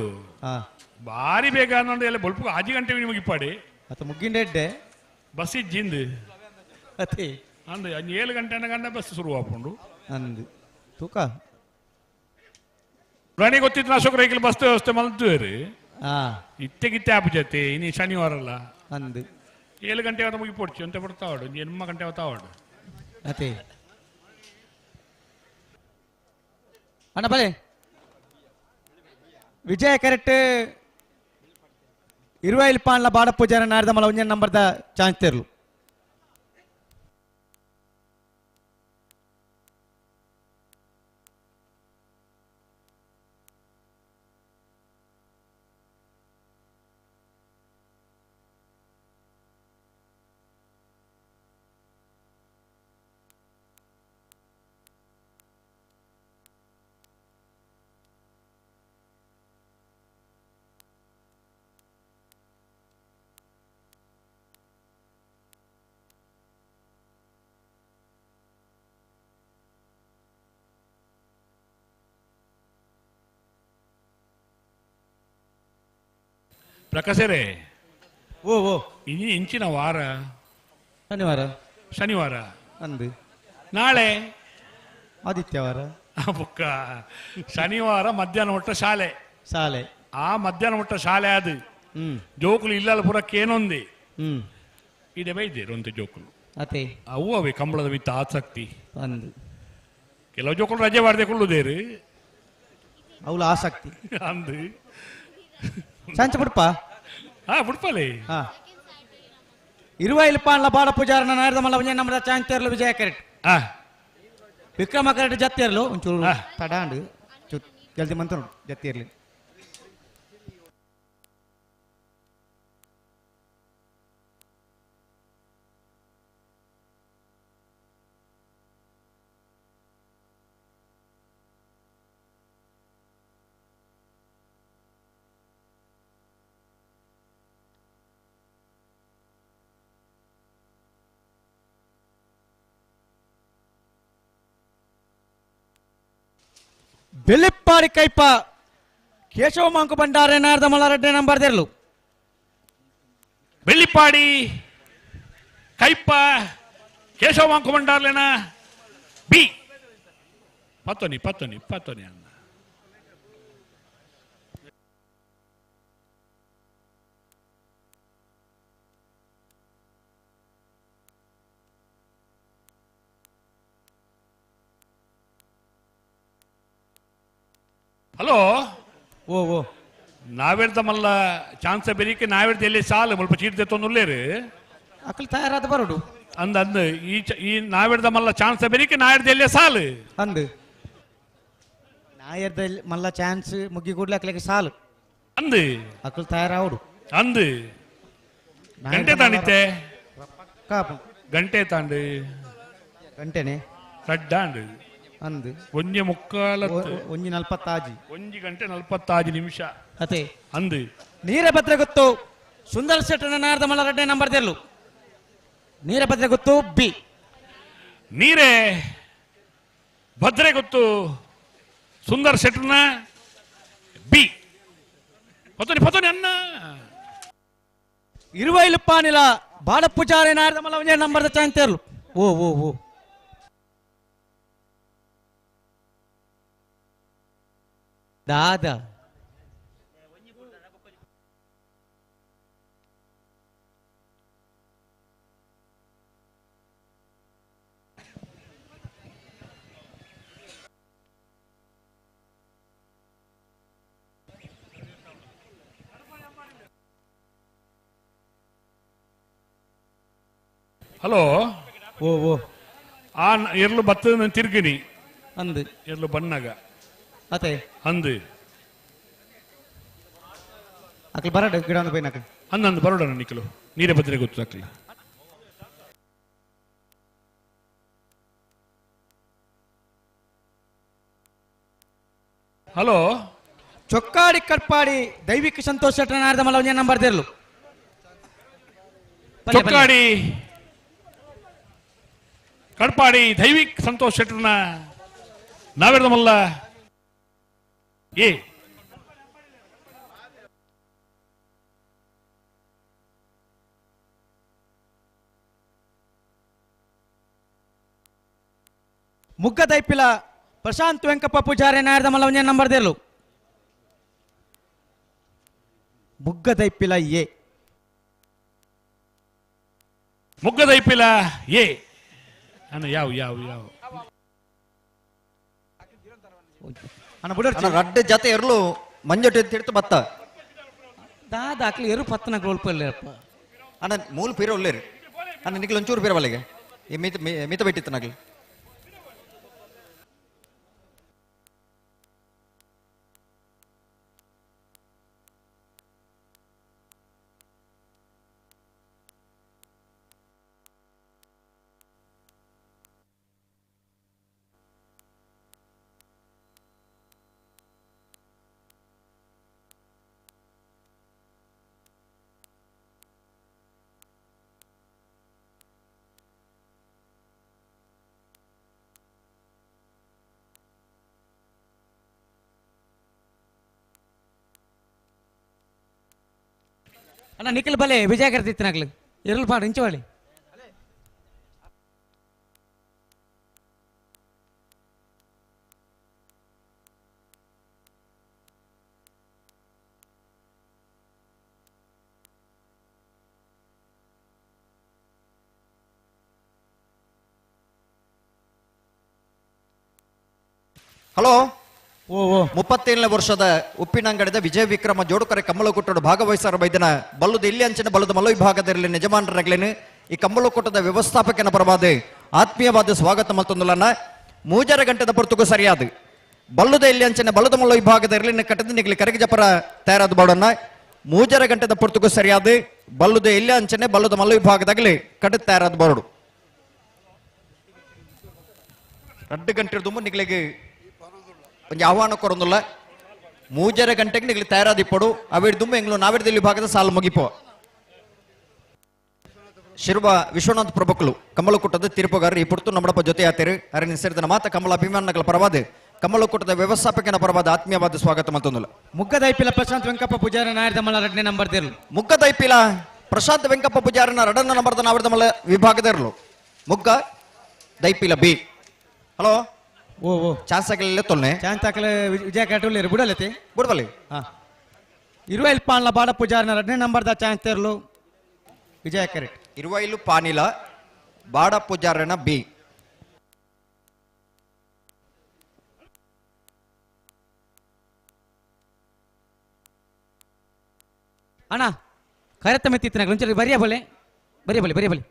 [SPEAKER 3] ಭಾರಿ ಬೇಗ ಅನ್ನೋದು ಎಲ್ಲ ಬೊಲ್ಪು ಆಜಿ ಗಂಟೆ ಮುಗಿಪಾಡಿ
[SPEAKER 4] ಅತ ಮುಗ್ಗಿಂಡ ಎಡ್ಡೆ
[SPEAKER 3] ಬಸ್ ಇಜ್ಜಿಂದು
[SPEAKER 4] ಅತಿ
[SPEAKER 3] ಅಂದು 7 ಗಂಟೆ ಗಂಟೆ ಬಸ್ ಶುರು ಆಪುಂಡು
[SPEAKER 4] ಅಂದು ತೂಕ
[SPEAKER 3] ರಾಣಿ ಗೊತ್ತಿತ್ತು ಅಶೋಕ್ ರೈಕಲ್ ಬಸ್ ವ್ಯವಸ್ಥೆ ಮಲ್ತುವೇರು ಇತ್ತೆ ಗಿತ್ತೆ ಆಪು ಜೊತೆ ಇನ್ನು ಶನಿವಾರ ಅಲ್ಲ
[SPEAKER 4] ಅಂದು
[SPEAKER 3] 7 ಗಂಟೆ ಅವತ್ತು ಮುಗಿಪೊಡ್ಚಿ ಅಂತ ಬಿಡ್ತಾವಡು 8 ಗಂಟೆ ಅವತ್ತಾವಡು
[SPEAKER 4] ಅತಿ ಅಣ್ಣ ಬಲೆ ವಿಜಯ ಕರೆಕ್ಟ್ ಇರುವೈಲ್ ಪಾಂಡ್ಲ ಬಾಡ ಪೂಜಾರ ನಾಡ್ದ ಮಲ ಒಂಜನ್ ನಂಬರ್ದ ಚಾನ್ಸ್ ತೆರ್ಲು.
[SPEAKER 3] ಪ್ರಕಾಶರೇ
[SPEAKER 4] ಓ ಓ
[SPEAKER 3] ಇನ್ನು ಇಂಚಿನ ವಾರ
[SPEAKER 4] ಶನಿವಾರ
[SPEAKER 3] ಶನಿವಾರ
[SPEAKER 4] ಅಂದು
[SPEAKER 3] ನಾಳೆ
[SPEAKER 4] ಆದಿತ್ಯವಾರ
[SPEAKER 3] ಬುಕ್ಕ ಶನಿವಾರ ಮಧ್ಯಾಹ್ನ ಒಟ್ಟ ಶಾಲೆ
[SPEAKER 4] ಶಾಲೆ
[SPEAKER 3] ಆ ಮಧ್ಯಾಹ್ನ ಒಟ್ಟ ಶಾಲೆ ಅದು ಜೋಕುಲು ಇಲ್ಲಲ್ಲ ಪೂರ ಕೇನೊಂದಿ ಇಡೆ ಬೈದೇರು ಅಂತ ಜೋಕುಲು
[SPEAKER 4] ಅತೆ
[SPEAKER 3] ಅವು ಅವೇ ಕಂಬಳದ ಮಿತ್ತ ಆಸಕ್ತಿ
[SPEAKER 4] ಅಂದು
[SPEAKER 3] ಕೆಲವು ಜೋಕುಲು ರಜೆ ಮಾಡದೆ ಕೊಳ್ಳುದೇರು
[SPEAKER 4] ಅವಳ ಆಸಕ್ತಿ
[SPEAKER 3] ಅಂದು
[SPEAKER 4] ಸಂಚ ಬಿಡ್ಪ
[SPEAKER 3] ಹಾ ಬಿಡ್ಪಲೆ
[SPEAKER 4] ಹಾ ಇರುವೈಲ್ ಪಾಂಡ್ಲ ಬಾಡ ಪೂಜಾರನ ನಾಡ್ದ ಮಲ್ಲ ಒಂಜೆ ನಂಬರ್ದ ಚಾನ್ಸ್ ತೆರ್ಲು ವಿಜಯ ಕರೆಕ್ಟ್ ವಿಕ್ರಮ ಕರೆಕ್ಟ್ ಜತ್ತಿರ್ಲು ಒಂಚೂರು ತಡಾಂಡು ಜಲ್ದಿ ಮಂತ ನೋಡು ಜತ್ತಿರ್ಲಿ. Bellippady ಕೈಪ Keshava Monk Bhandare ನಾರ್ದ Mallareddy number ತೆರಲು.
[SPEAKER 3] Bellippady ಕೈಪ Keshava Monk ಭಂಡಾರ್ಲೇನ B ಪತ್ತೊನಿ ಪತ್ತೊನಿ ಪತ್ತೊನಿ ಅನ್ನ ಹಲೋ
[SPEAKER 4] ಓ ಓ
[SPEAKER 3] ನಾವೇರ್ದ ಮಲ್ಲ ಚಾನ್ಸ್ ಬೆರಿಕೆ ನಾವೇರ್ದ ಎಲ್ಲಿ ಸಾಲು ಮುಲ್ಪ ಚೀಟ್ ತೊಂದುಲ್ಲೇರು
[SPEAKER 4] ಅಕಲ್ ತಯಾರಾದ ಬರೋಡು
[SPEAKER 3] ಅಂದ ಅಂದ ಈ ಈ ನಾವೇರ್ದ ಮಲ್ಲ ಚಾನ್ಸ್ ಬೆರಿಕೆ ನಾಯರ್ದ ಎಲ್ಲಿ ಸಾಲು
[SPEAKER 4] ಅಂದು ನಾಯರ್ದ ಮಲ್ಲ ಚಾನ್ಸ್ ಮುಗ್ಗಿ ಕೂಡ್ಲೆ ಅಕ್ಲಿಗೆ ಸಾಲು
[SPEAKER 3] ಅಂದು
[SPEAKER 4] ಅಕಲ್ ತಯಾರಾವಡು
[SPEAKER 3] ಅಂದು ಗಂಟೆ ತಾಂಡಿತ್ತೆ ಗಂಟೆ ತಾಂಡು
[SPEAKER 4] ಗಂಟೆನೆ
[SPEAKER 3] ರಡ್ಡಾಂಡು
[SPEAKER 4] ಅಂದು
[SPEAKER 3] ಒಂಜಿ ಮುಕ್ಕಾಲ
[SPEAKER 4] ಒಂಜಿ ನಲ್ಪತ್ತಾಜಿ
[SPEAKER 3] 1 ಗಂಟೆ 45 ನಿಮಿಷ
[SPEAKER 4] ಅತೆ
[SPEAKER 3] ಅಂದು
[SPEAKER 4] ನೀರಭದ್ರ ಗೊತ್ತು ಸುಂದರ ಶೆಟ್ಟನ ನಾರ್ದ ಮಲ್ಲರೆಡ್ಡಿ ನಂಬರ್ ತೆರಲು. ನೀರಭದ್ರ ಗೊತ್ತು ಬಿ
[SPEAKER 3] ನೀರೇ ಭದ್ರೆ ಗೊತ್ತು ಸುಂದರ್ ಶೆಟ್ಟನ ಬಿ ಪತ್ತೊನಿ ಪತ್ತೊನಿ ಅನ್ನ
[SPEAKER 4] ಇರುವೈಲು ಪಾನಿಲ ಬಾಡ ಪೂಜಾರಿ ನಾರ್ದ ಮಲ್ಲ ನಂಬರ್ ಚಾನ್ಸ್ ತೆರಲು. ಓ ಓ ಓ ದಾದಾ
[SPEAKER 3] ಹಲೋ
[SPEAKER 4] ಓ ಓ
[SPEAKER 3] ಆ ಎರ್ಲು ಬತ್ತದ ತಿರ್ಗಿನಿ
[SPEAKER 4] ಅಂದು
[SPEAKER 3] ಎರ್ಲು ಬಣ್ಣಗ
[SPEAKER 4] ಅತೆ
[SPEAKER 3] ಅಂದು
[SPEAKER 4] ಅಕ್ಲು ಬರಡು ಗಿಡ ಒಂದು ಪೈನಕ
[SPEAKER 3] ಅಂದಂದು ಬರೋಡ ನಿಕ್ಕಲು ನೀರೇ ಬದ್ರೆ ಗೊತ್ತು ಅಕ್ಲು ಹಲೋ
[SPEAKER 4] ಚೊಕ್ಕಾಡಿ ಕಟ್ಪಾಡಿ ದೈವಿಕ ಸಂತೋಷ ಶೆಟ್ಟನಾರ್ದ ಮಲ್ಲ ಒಂಜಿ ನಂಬರ್ ದೇರ್ಲು
[SPEAKER 3] ಚೊಕ್ಕಾಡಿ ಕಡ್ಪಾಡಿ ದೈವಿಕ್ ಸಂತೋಷ್ ಶೆಟ್ಟರ್ನ ನಾವೆರ್ದ ಮಲ್ಲ ಏ
[SPEAKER 4] ಮುಗ್ಗ ದೈಪಿಲ ಪ್ರಶಾಂತ್ ವೆಂಕಪ್ಪ ಪೂಜಾರಿ ನಾಯರ್ದ ಮಲ್ಲ ಒಂಜಿ ನಂಬರ್ ದೇರ್ಲು ಮುಗ್ಗ ದೈಪಿಲ ಎ
[SPEAKER 3] ಮುಗ್ಗದೈಪಿಲ ಎ ಅಣ್ಣ ಯಾವ ಯಾವ ಯಾವ
[SPEAKER 5] ಅಣ್ಣ ರಡ್ಡು ಜತೆ ಎರ್ಲು ಮಂಜೊಟ್ಟು ತಿರ್ತು ಬತ್ತ
[SPEAKER 4] ದಾದ ಅಕ್ಲು ಎರು ಪತ್ತನ ಗೋಲ್ಪಲ್ಲಪ್ಪ
[SPEAKER 5] ಅಣ್ಣ ಮೂಲ ಪೀರ ಒಳ್ಳೇರು ಅಣ್ಣ ನಿಕ್ಲು ಒಂಚೂರು ಪೀರ ಒಳ್ಳೆಗೆ ಈ ಮೀತ ಮೀತ ಬಿಟ್ಟಿತ್ತು ನಗ್ಲು
[SPEAKER 4] ಅಣ್ಣ ನಿಖಿಲ್ ಬಲೆ ವಿಜಯ ಕರ್ತಿತ್ತು ಎರಲ್ ಪಾಡು ಇಂಚವಾಳಿ
[SPEAKER 5] ಹಲೋ ಓ 37ನೇ ವರ್ಷದ ಉಪ್ಪಿನಂಗಡಿದ ವಿಜಯ ವಿಕ್ರಮ ಜೋಡುಕರೆ ಕಮ್ಮಲಕೂಟದ ಭಾಗವಹಿಸಾರ ಬೈದನ ಬಲ್ಲುದ ಇಲ್ಲಿ ಅಂಚಿನ ಬಲ್ಲದ ಮಲ್ಲ ವಿಭಾಗದಲ್ಲಿ ಯಜಮಾನರಾಗ್ಲೇನು ಈ ಕಮ್ಮಲಕೂಟದ ವ್ಯವಸ್ಥಾಪಕನ ಪರವಾದ ಆತ್ಮೀಯವಾದ ಸ್ವಾಗತ ಮತ್ತೊಂದುಲನ್ನ 3.5 ಗಂಟೆದ ಪೊರ್ತುಗೂ ಸರಿಯಾದ ಬಲ್ಲುದ ಇಲ್ಲಿ ಅಂಚಿನ ಬಲ್ಲದ ಮಲ್ಲ ವಿಭಾಗದಲ್ಲಿ ಕಟ್ಟದ ನಿಗಲಿ ಕರಗಿಜಪರ ತಯಾರಾದ ಬಾಡನ್ನ 3.5 ಗಂಟೆದ ಪೊರ್ತುಗೂ ಸರಿಯಾದ ಬಲ್ಲುದ ಇಲ್ಲಿ ಅಂಚನೆ ಬಲ್ಲದ ಮಲ್ಲ ವಿಭಾಗದಾಗಲಿ ಕಟ್ಟದ ತಯಾರಾದ ಬಾಡು 2 ಗಂಟೆ ತುಂಬ ನಿಗಲಿಗೆ ಒಂಜಿ ಆಹ್ವಾನ ಕೊರೊಂದುಲ್ಲ 3.5 ಗಂಟೆಗೆ ನಿಗಲಿ ತಯಾರಾದಿಪ್ಪಡು ಅವಿಡ್ ದುಮ್ಮ ಎಂಗ್ಲು ನಾವಿರ್ದಲ್ಲಿ ವಿಭಾಗದ ಸಾಲು ಮುಗಿಪೋ ಶಿರ್ವ ವಿಶ್ವನಾಥ್ ಪ್ರಭುಕುಲು ಕಮಲಕೂಟದ ತೀರ್ಪುಗಾರರು ಈ ಪುರ್ತು ನಮ್ಮಡಪ್ಪ ಜೊತೆ ಆತೇರು ಅರೆ ಸೇರಿದ ಮಾತ ಕಮಲ ಅಭಿಮಾನಗಳ ಪರವಾದ ಕಮಲಕೂಟದ ವ್ಯವಸ್ಥಾಪಕನ ಪರವಾದ ಆತ್ಮೀಯವಾದ ಸ್ವಾಗತ ಮತ್ತೊಂದುಲ್ಲ
[SPEAKER 4] ಮುಗ್ಗದೈಪಿಲ ಪ್ರಶಾಂತ್ ವೆಂಕಪ್ಪ ಪೂಜಾರಿ ನಾಯರ್ದ ಮಲ್ಲ 2ನೇ ನಂಬರ್ ದೇರ್ಲು
[SPEAKER 5] ಮುಗ್ಗದೈಪಿಲ ಪ್ರಶಾಂತ್ ವೆಂಕಪ್ಪ ಪೂಜಾರಿನ 2ನೇ ನಂಬರ್ದ ನಾವಿರ್ದ ಮಲ್ಲ ವಿಭಾಗದ ಇರಲು ಮುಗ್ಗ ದೈಪಿಲ ಬಿ ಹಲೋ ಓ ಓ ಚಾನ್ಸ್ ಆಗಲಿಲ್ಲ ತೊಲ್ನೆ
[SPEAKER 4] ಚಾನ್ಸ್ ಆಗಲ ವಿಜಯ ಕಟ್ಟುಲ್ಲೇರು ಬುಡಲತೆ
[SPEAKER 5] ಬುಡಬಲಿ
[SPEAKER 4] ಹಾ ಇರುವೈಲ್ ಪಾನ್ಲ ಬಾಡ ಪೂಜಾರಿನ 2ನೇ ನಂಬರ್ದ ಚಾನ್ಸ್ ತೇರ್ಲು ವಿಜಯ ಕರೆಕ್ಟ್
[SPEAKER 5] ಇರುವೈಲು ಪಾನಿಲ ಬಾಡ ಪೂಜಾರನ ಬಿ
[SPEAKER 4] ಅಣ್ಣ ಕರೆತ ಮೆತ್ತಿತ್ತು ಒಂಚೂರು ಬರಿಯ ಬಲೆ ಬರಿಯ ಬಲೆ ಬರಿಯ ಬಲೆ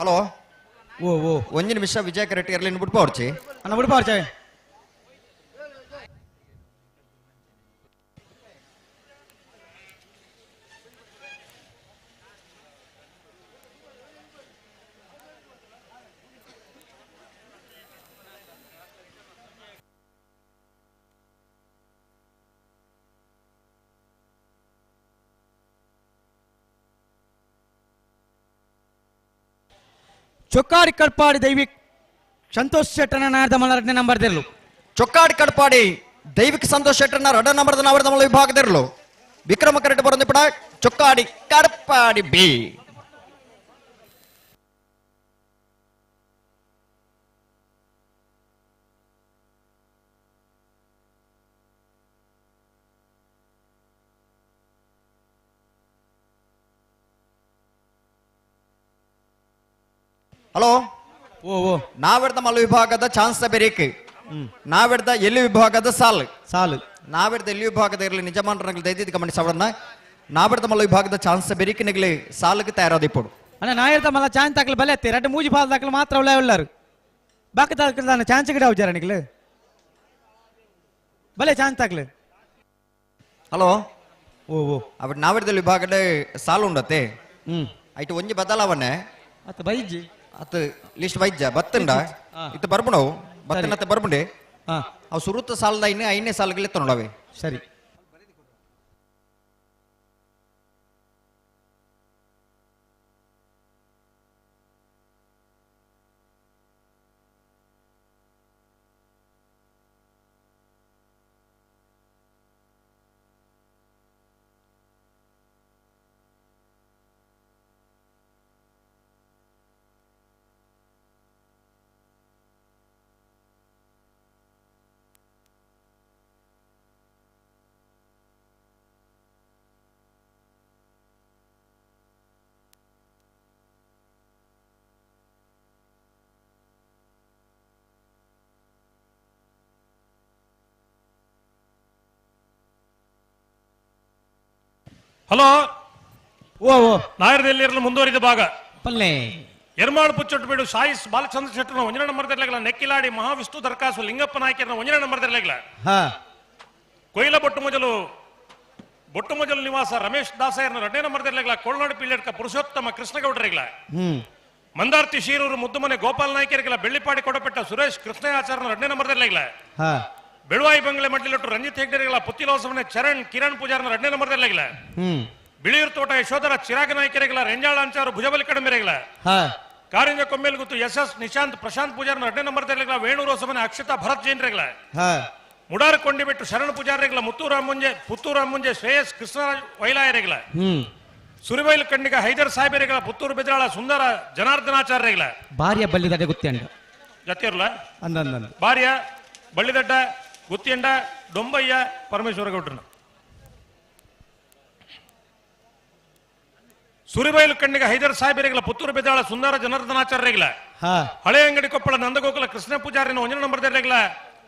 [SPEAKER 5] ಹಲೋ
[SPEAKER 4] ಓ ಓ
[SPEAKER 5] ಒಂಜಿ ನಿಮಿಷ ವಿಜಯ ಕರೆಕ್ಟ್ ಇರಲಿ ಬಿಡ್ಪ ಅವ್ರ್ಚಿ
[SPEAKER 4] ಅಣ್ಣ ಬಿಡ್ಪ ಅವ್ರ್ಚಿ ಚೊಕ್ಕಾಡಿ ಕಡ್ಪಾಡಿ ದೈವಿಕ್ ಸಂತೋಷ್ ಶೆಟ್ಟನ ನಾರ್ದ ಮಲ್ಲ 2ನೇ ನಂಬರ್ ದೇರ್ಲು
[SPEAKER 5] ಚೊಕ್ಕಾಡಿ ಕಡ್ಪಾಡಿ ದೈವಿಕ್ ಸಂತೋಷ್ ಶೆಟ್ಟನ 2ನೇ ನಂಬರ್ದ ನಾವರ್ದ ಮಲ್ಲ ವಿಭಾಗದಿರಲು ವಿಕ್ರಮ ಕರೆಟ್ ಬರೊಂದು ಪಡ ಚೊಕ್ಕಾಡಿ ಕಡಪಾಡಿ ಬಿ ಹಲೋ
[SPEAKER 4] ಓ ಓ
[SPEAKER 5] ನಾವೆಡ್ದ ಮಲ್ಲ ವಿಭಾಗದ ಚಾನ್ಸ್ ಬೆರೇಕ್ ನಾವೆಡ್ದ ಎಲ್ಲಿ ವಿಭಾಗದ ಸಾಲು
[SPEAKER 4] ಸಾಲು
[SPEAKER 5] ನಾವೆಡ್ದ ಎಲ್ಲಿ ವಿಭಾಗದ ಇರಲಿ ನಿಜಮಾನರಗಳು ದಯದಿದ್ದು ಗಮನಿಸವಡನ್ನ ನಾವೆಡ್ದ ಮಲ್ಲ ವಿಭಾಗದ ಚಾನ್ಸ್ ಬೆರಿಕ್ ನಿಗಲಿ ಸಾಲಕ್ಕೆ ತಯಾರಾದ ఇప్పుడు
[SPEAKER 4] ಅಣ್ಣ ನಾಯರ್ದ ಮಲ್ಲ ಚಾನ್ಸ್ ತಾಕಲು ಬಲೆ ಅತ್ತೆ ರಡ್ಡು ಮೂಜಿ ಪಾಲ್ ದಾಕಲು ಮಾತ್ರ ಉಳ್ಳ ಉಳ್ಳಾರು ಬಾಕಿ ತಾಕಲು ತಾನೆ ಚಾನ್ಸ್ ಗಿಡ ಅವಜಾರ ನಿಗಲು ಬಲೆ ಚಾನ್ಸ್ ತಾಕಲು
[SPEAKER 5] ಹಲೋ
[SPEAKER 4] ಓ ಓ
[SPEAKER 5] ಅವ್ ನಾವೆಡ್ದ ವಿಭಾಗದ ಸಾಲು ಉಂಡತ್ತೆ ಐಟು ಒಂಜಿ ಬದಲಾವಣೆ
[SPEAKER 4] ಅತ್ತ ಬೈಜಿ
[SPEAKER 5] ಅತ್ ಲಿಸ್ಟ್ ವೈದ್ಯ ಬತ್ತಂಡ ಇತ್ತು ಬರ್ಬುಣವು ಬತ್ತನತ್ತೆ ಬರ್ಬುಂಡೆ ಅವು ಸುರುತ್ತ ಸಾಲದ ಐನೇ ಐನೇ ಸಾಲುಗಳು ತಗೊಂಡವೆ
[SPEAKER 4] ಸರಿ
[SPEAKER 17] ಹಲೋ
[SPEAKER 4] ಓ ಓ
[SPEAKER 17] ನಾಯರದಲ್ಲಿರಲು ಮುಂದುವರಿದ ಭಾಗ
[SPEAKER 4] ಪಲ್ಲೆ
[SPEAKER 17] ಎರ್ಮಾಳು ಪುಚ್ಚೊಟ್ಟು ಸಾಯಿ ಬಾಲಚಂದ್ರ ಶೆಟ್ಟರ್ನ ಒಂಜನ ನಂಬರ್ ತೆರಲಾಗಲ ನೆಕ್ಕಿಲಾಡಿ ಮಹಾವಿಷ್ಣು ದರ್ಕಾಸು ಲಿಂಗಪ್ಪ ನಾಯಕರನ್ನ ಒಂಜನ ನಂಬರ್ ತೆರಲಾಗಲ
[SPEAKER 4] ಹಾ
[SPEAKER 17] ಕೊಯ್ಲ ಬೊಟ್ಟು ಮೊಜಲು ನಿವಾಸ ರಮೇಶ್ ದಾಸಯ್ಯನ ಎರಡನೇ ನಂಬರ್ ತೆರಲಾಗಲ ಕೋಳ್ನಾಡು ಪಿಳ್ಳೆಡ್ಕ ಪುರುಷೋತ್ತಮ ಕೃಷ್ಣಗೌಡರಿಗಲ ಮಂದಾರ್ತಿ ಶೀರೂರು ಮುದ್ದುಮನೆ ಗೋಪಾಲ್ ನಾಯ್ಕರಿಗಲ ಬೆಳ್ಳಿಪಾಡಿ ಕೊಡಪೆಟ್ಟ ಸುರೇಶ್ ಕೃಷ್ಣಯಾಚಾರ್ಯನ ಎರಡನೇ ನಂಬರ್ ತೆರಲಾಗಲ
[SPEAKER 4] ಹಾ
[SPEAKER 17] ಬೆಳುವಾಯಿ ಬಂಗ್ಲೆ ಮಡ್ಲಿಲೊಟ್ಟು ರಂಜಿತ್ ಹೆಗ್ಡೆರಿಗಲ ಪುತ್ತಿಲೋಸವನೆ ಚರಣ್ ಕಿರಣ್ ಪೂಜಾರನ ಎರಡನೇ ನಂಬರ್ ತೆರಲಾಗಲ ಬಿಳಿಯೂರು ತೋಟ ಯಶೋಧರ ಚಿರಾಗ ನಾಯ್ಕರಿಗಲ ರೆಂಜಾಳ ಅಂಚಾರು ಭುಜಬಲಿ ಕಡಮೆರೆಗಲ
[SPEAKER 4] ಹಾ
[SPEAKER 17] ಕಾರಿಂಜ ಕೊಮ್ಮೇಲ್ ಗುತ್ತು ಎಸ್ ಎಸ್ ನಿಶಾಂತ್ ಪ್ರಶಾಂತ್ ಪೂಜಾರನ ಎರಡನೇ ನಂಬರ್ ತೆರಲಾಗಲ ವೇಣೂರು ಹೊಸಮನೆ ಅಕ್ಷತಾ ಭರತ್ ಜೈನ್ರಿಗಲ
[SPEAKER 4] ಹಾ
[SPEAKER 17] ಮುಡಾರ ಕೊಂಡಿಬಿಟ್ಟು ಶರಣ ಪೂಜಾರಿಗಳ ಮುತ್ತೂರ ಮುಂಜೆ ಪುತ್ತೂರ ಮುಂಜೆ ಶ್ರೇಯಸ್ ಕೃಷ್ಣರಾಜ್ ವೈಲಾಯರಿಗಳ ಸುರಿಬೈಲ್ ಕಣ್ಣಿಗ ಹೈದರ್ ಸಾಹೇಬರಿಗಳ ಪುತ್ತೂರು ಬೆದ್ರಾಳ ಸುಂದರ ಜನಾರ್ದನಾಚಾರ್ಯರಿಗಳ
[SPEAKER 4] ಭಾರ್ಯ ಬಲ್ಲಿದಡೆ ಗುತ್ತಿಯಂಡ
[SPEAKER 17] ಜತಿರ್ಲ
[SPEAKER 4] ಅಂದಂದ
[SPEAKER 17] ಭಾರ್ಯ ಬಳ್ಳಿದಡ್ಡ ಗುತ್ತಿಯಂಡ ಡೊಂಬಯ್ಯ ಪರಮೇಶ್ವರ ಗೌಡ್ರನ ಸುರಿಬೈಲು ಕಣ್ಣಿಗ ಹೈದರ್ ಸಾಹೇಬರಿಗಳ ಪುತ್ತೂರು ಬೆದ್ದಾಳ ಸುಂದರ ಜನಾರ್ದನಾಚಾರ್ಯರಿಗಳ
[SPEAKER 4] ಹಾ
[SPEAKER 17] ಹಳೆ ಅಂಗಡಿ ಕೊಪ್ಪಳ ನಂದಗೋಕುಲ ಕೃಷ್ಣ ಪೂಜಾರಿನ ಒಂಜನ ನಂಬರ್ ತೆರಲಾಗಲ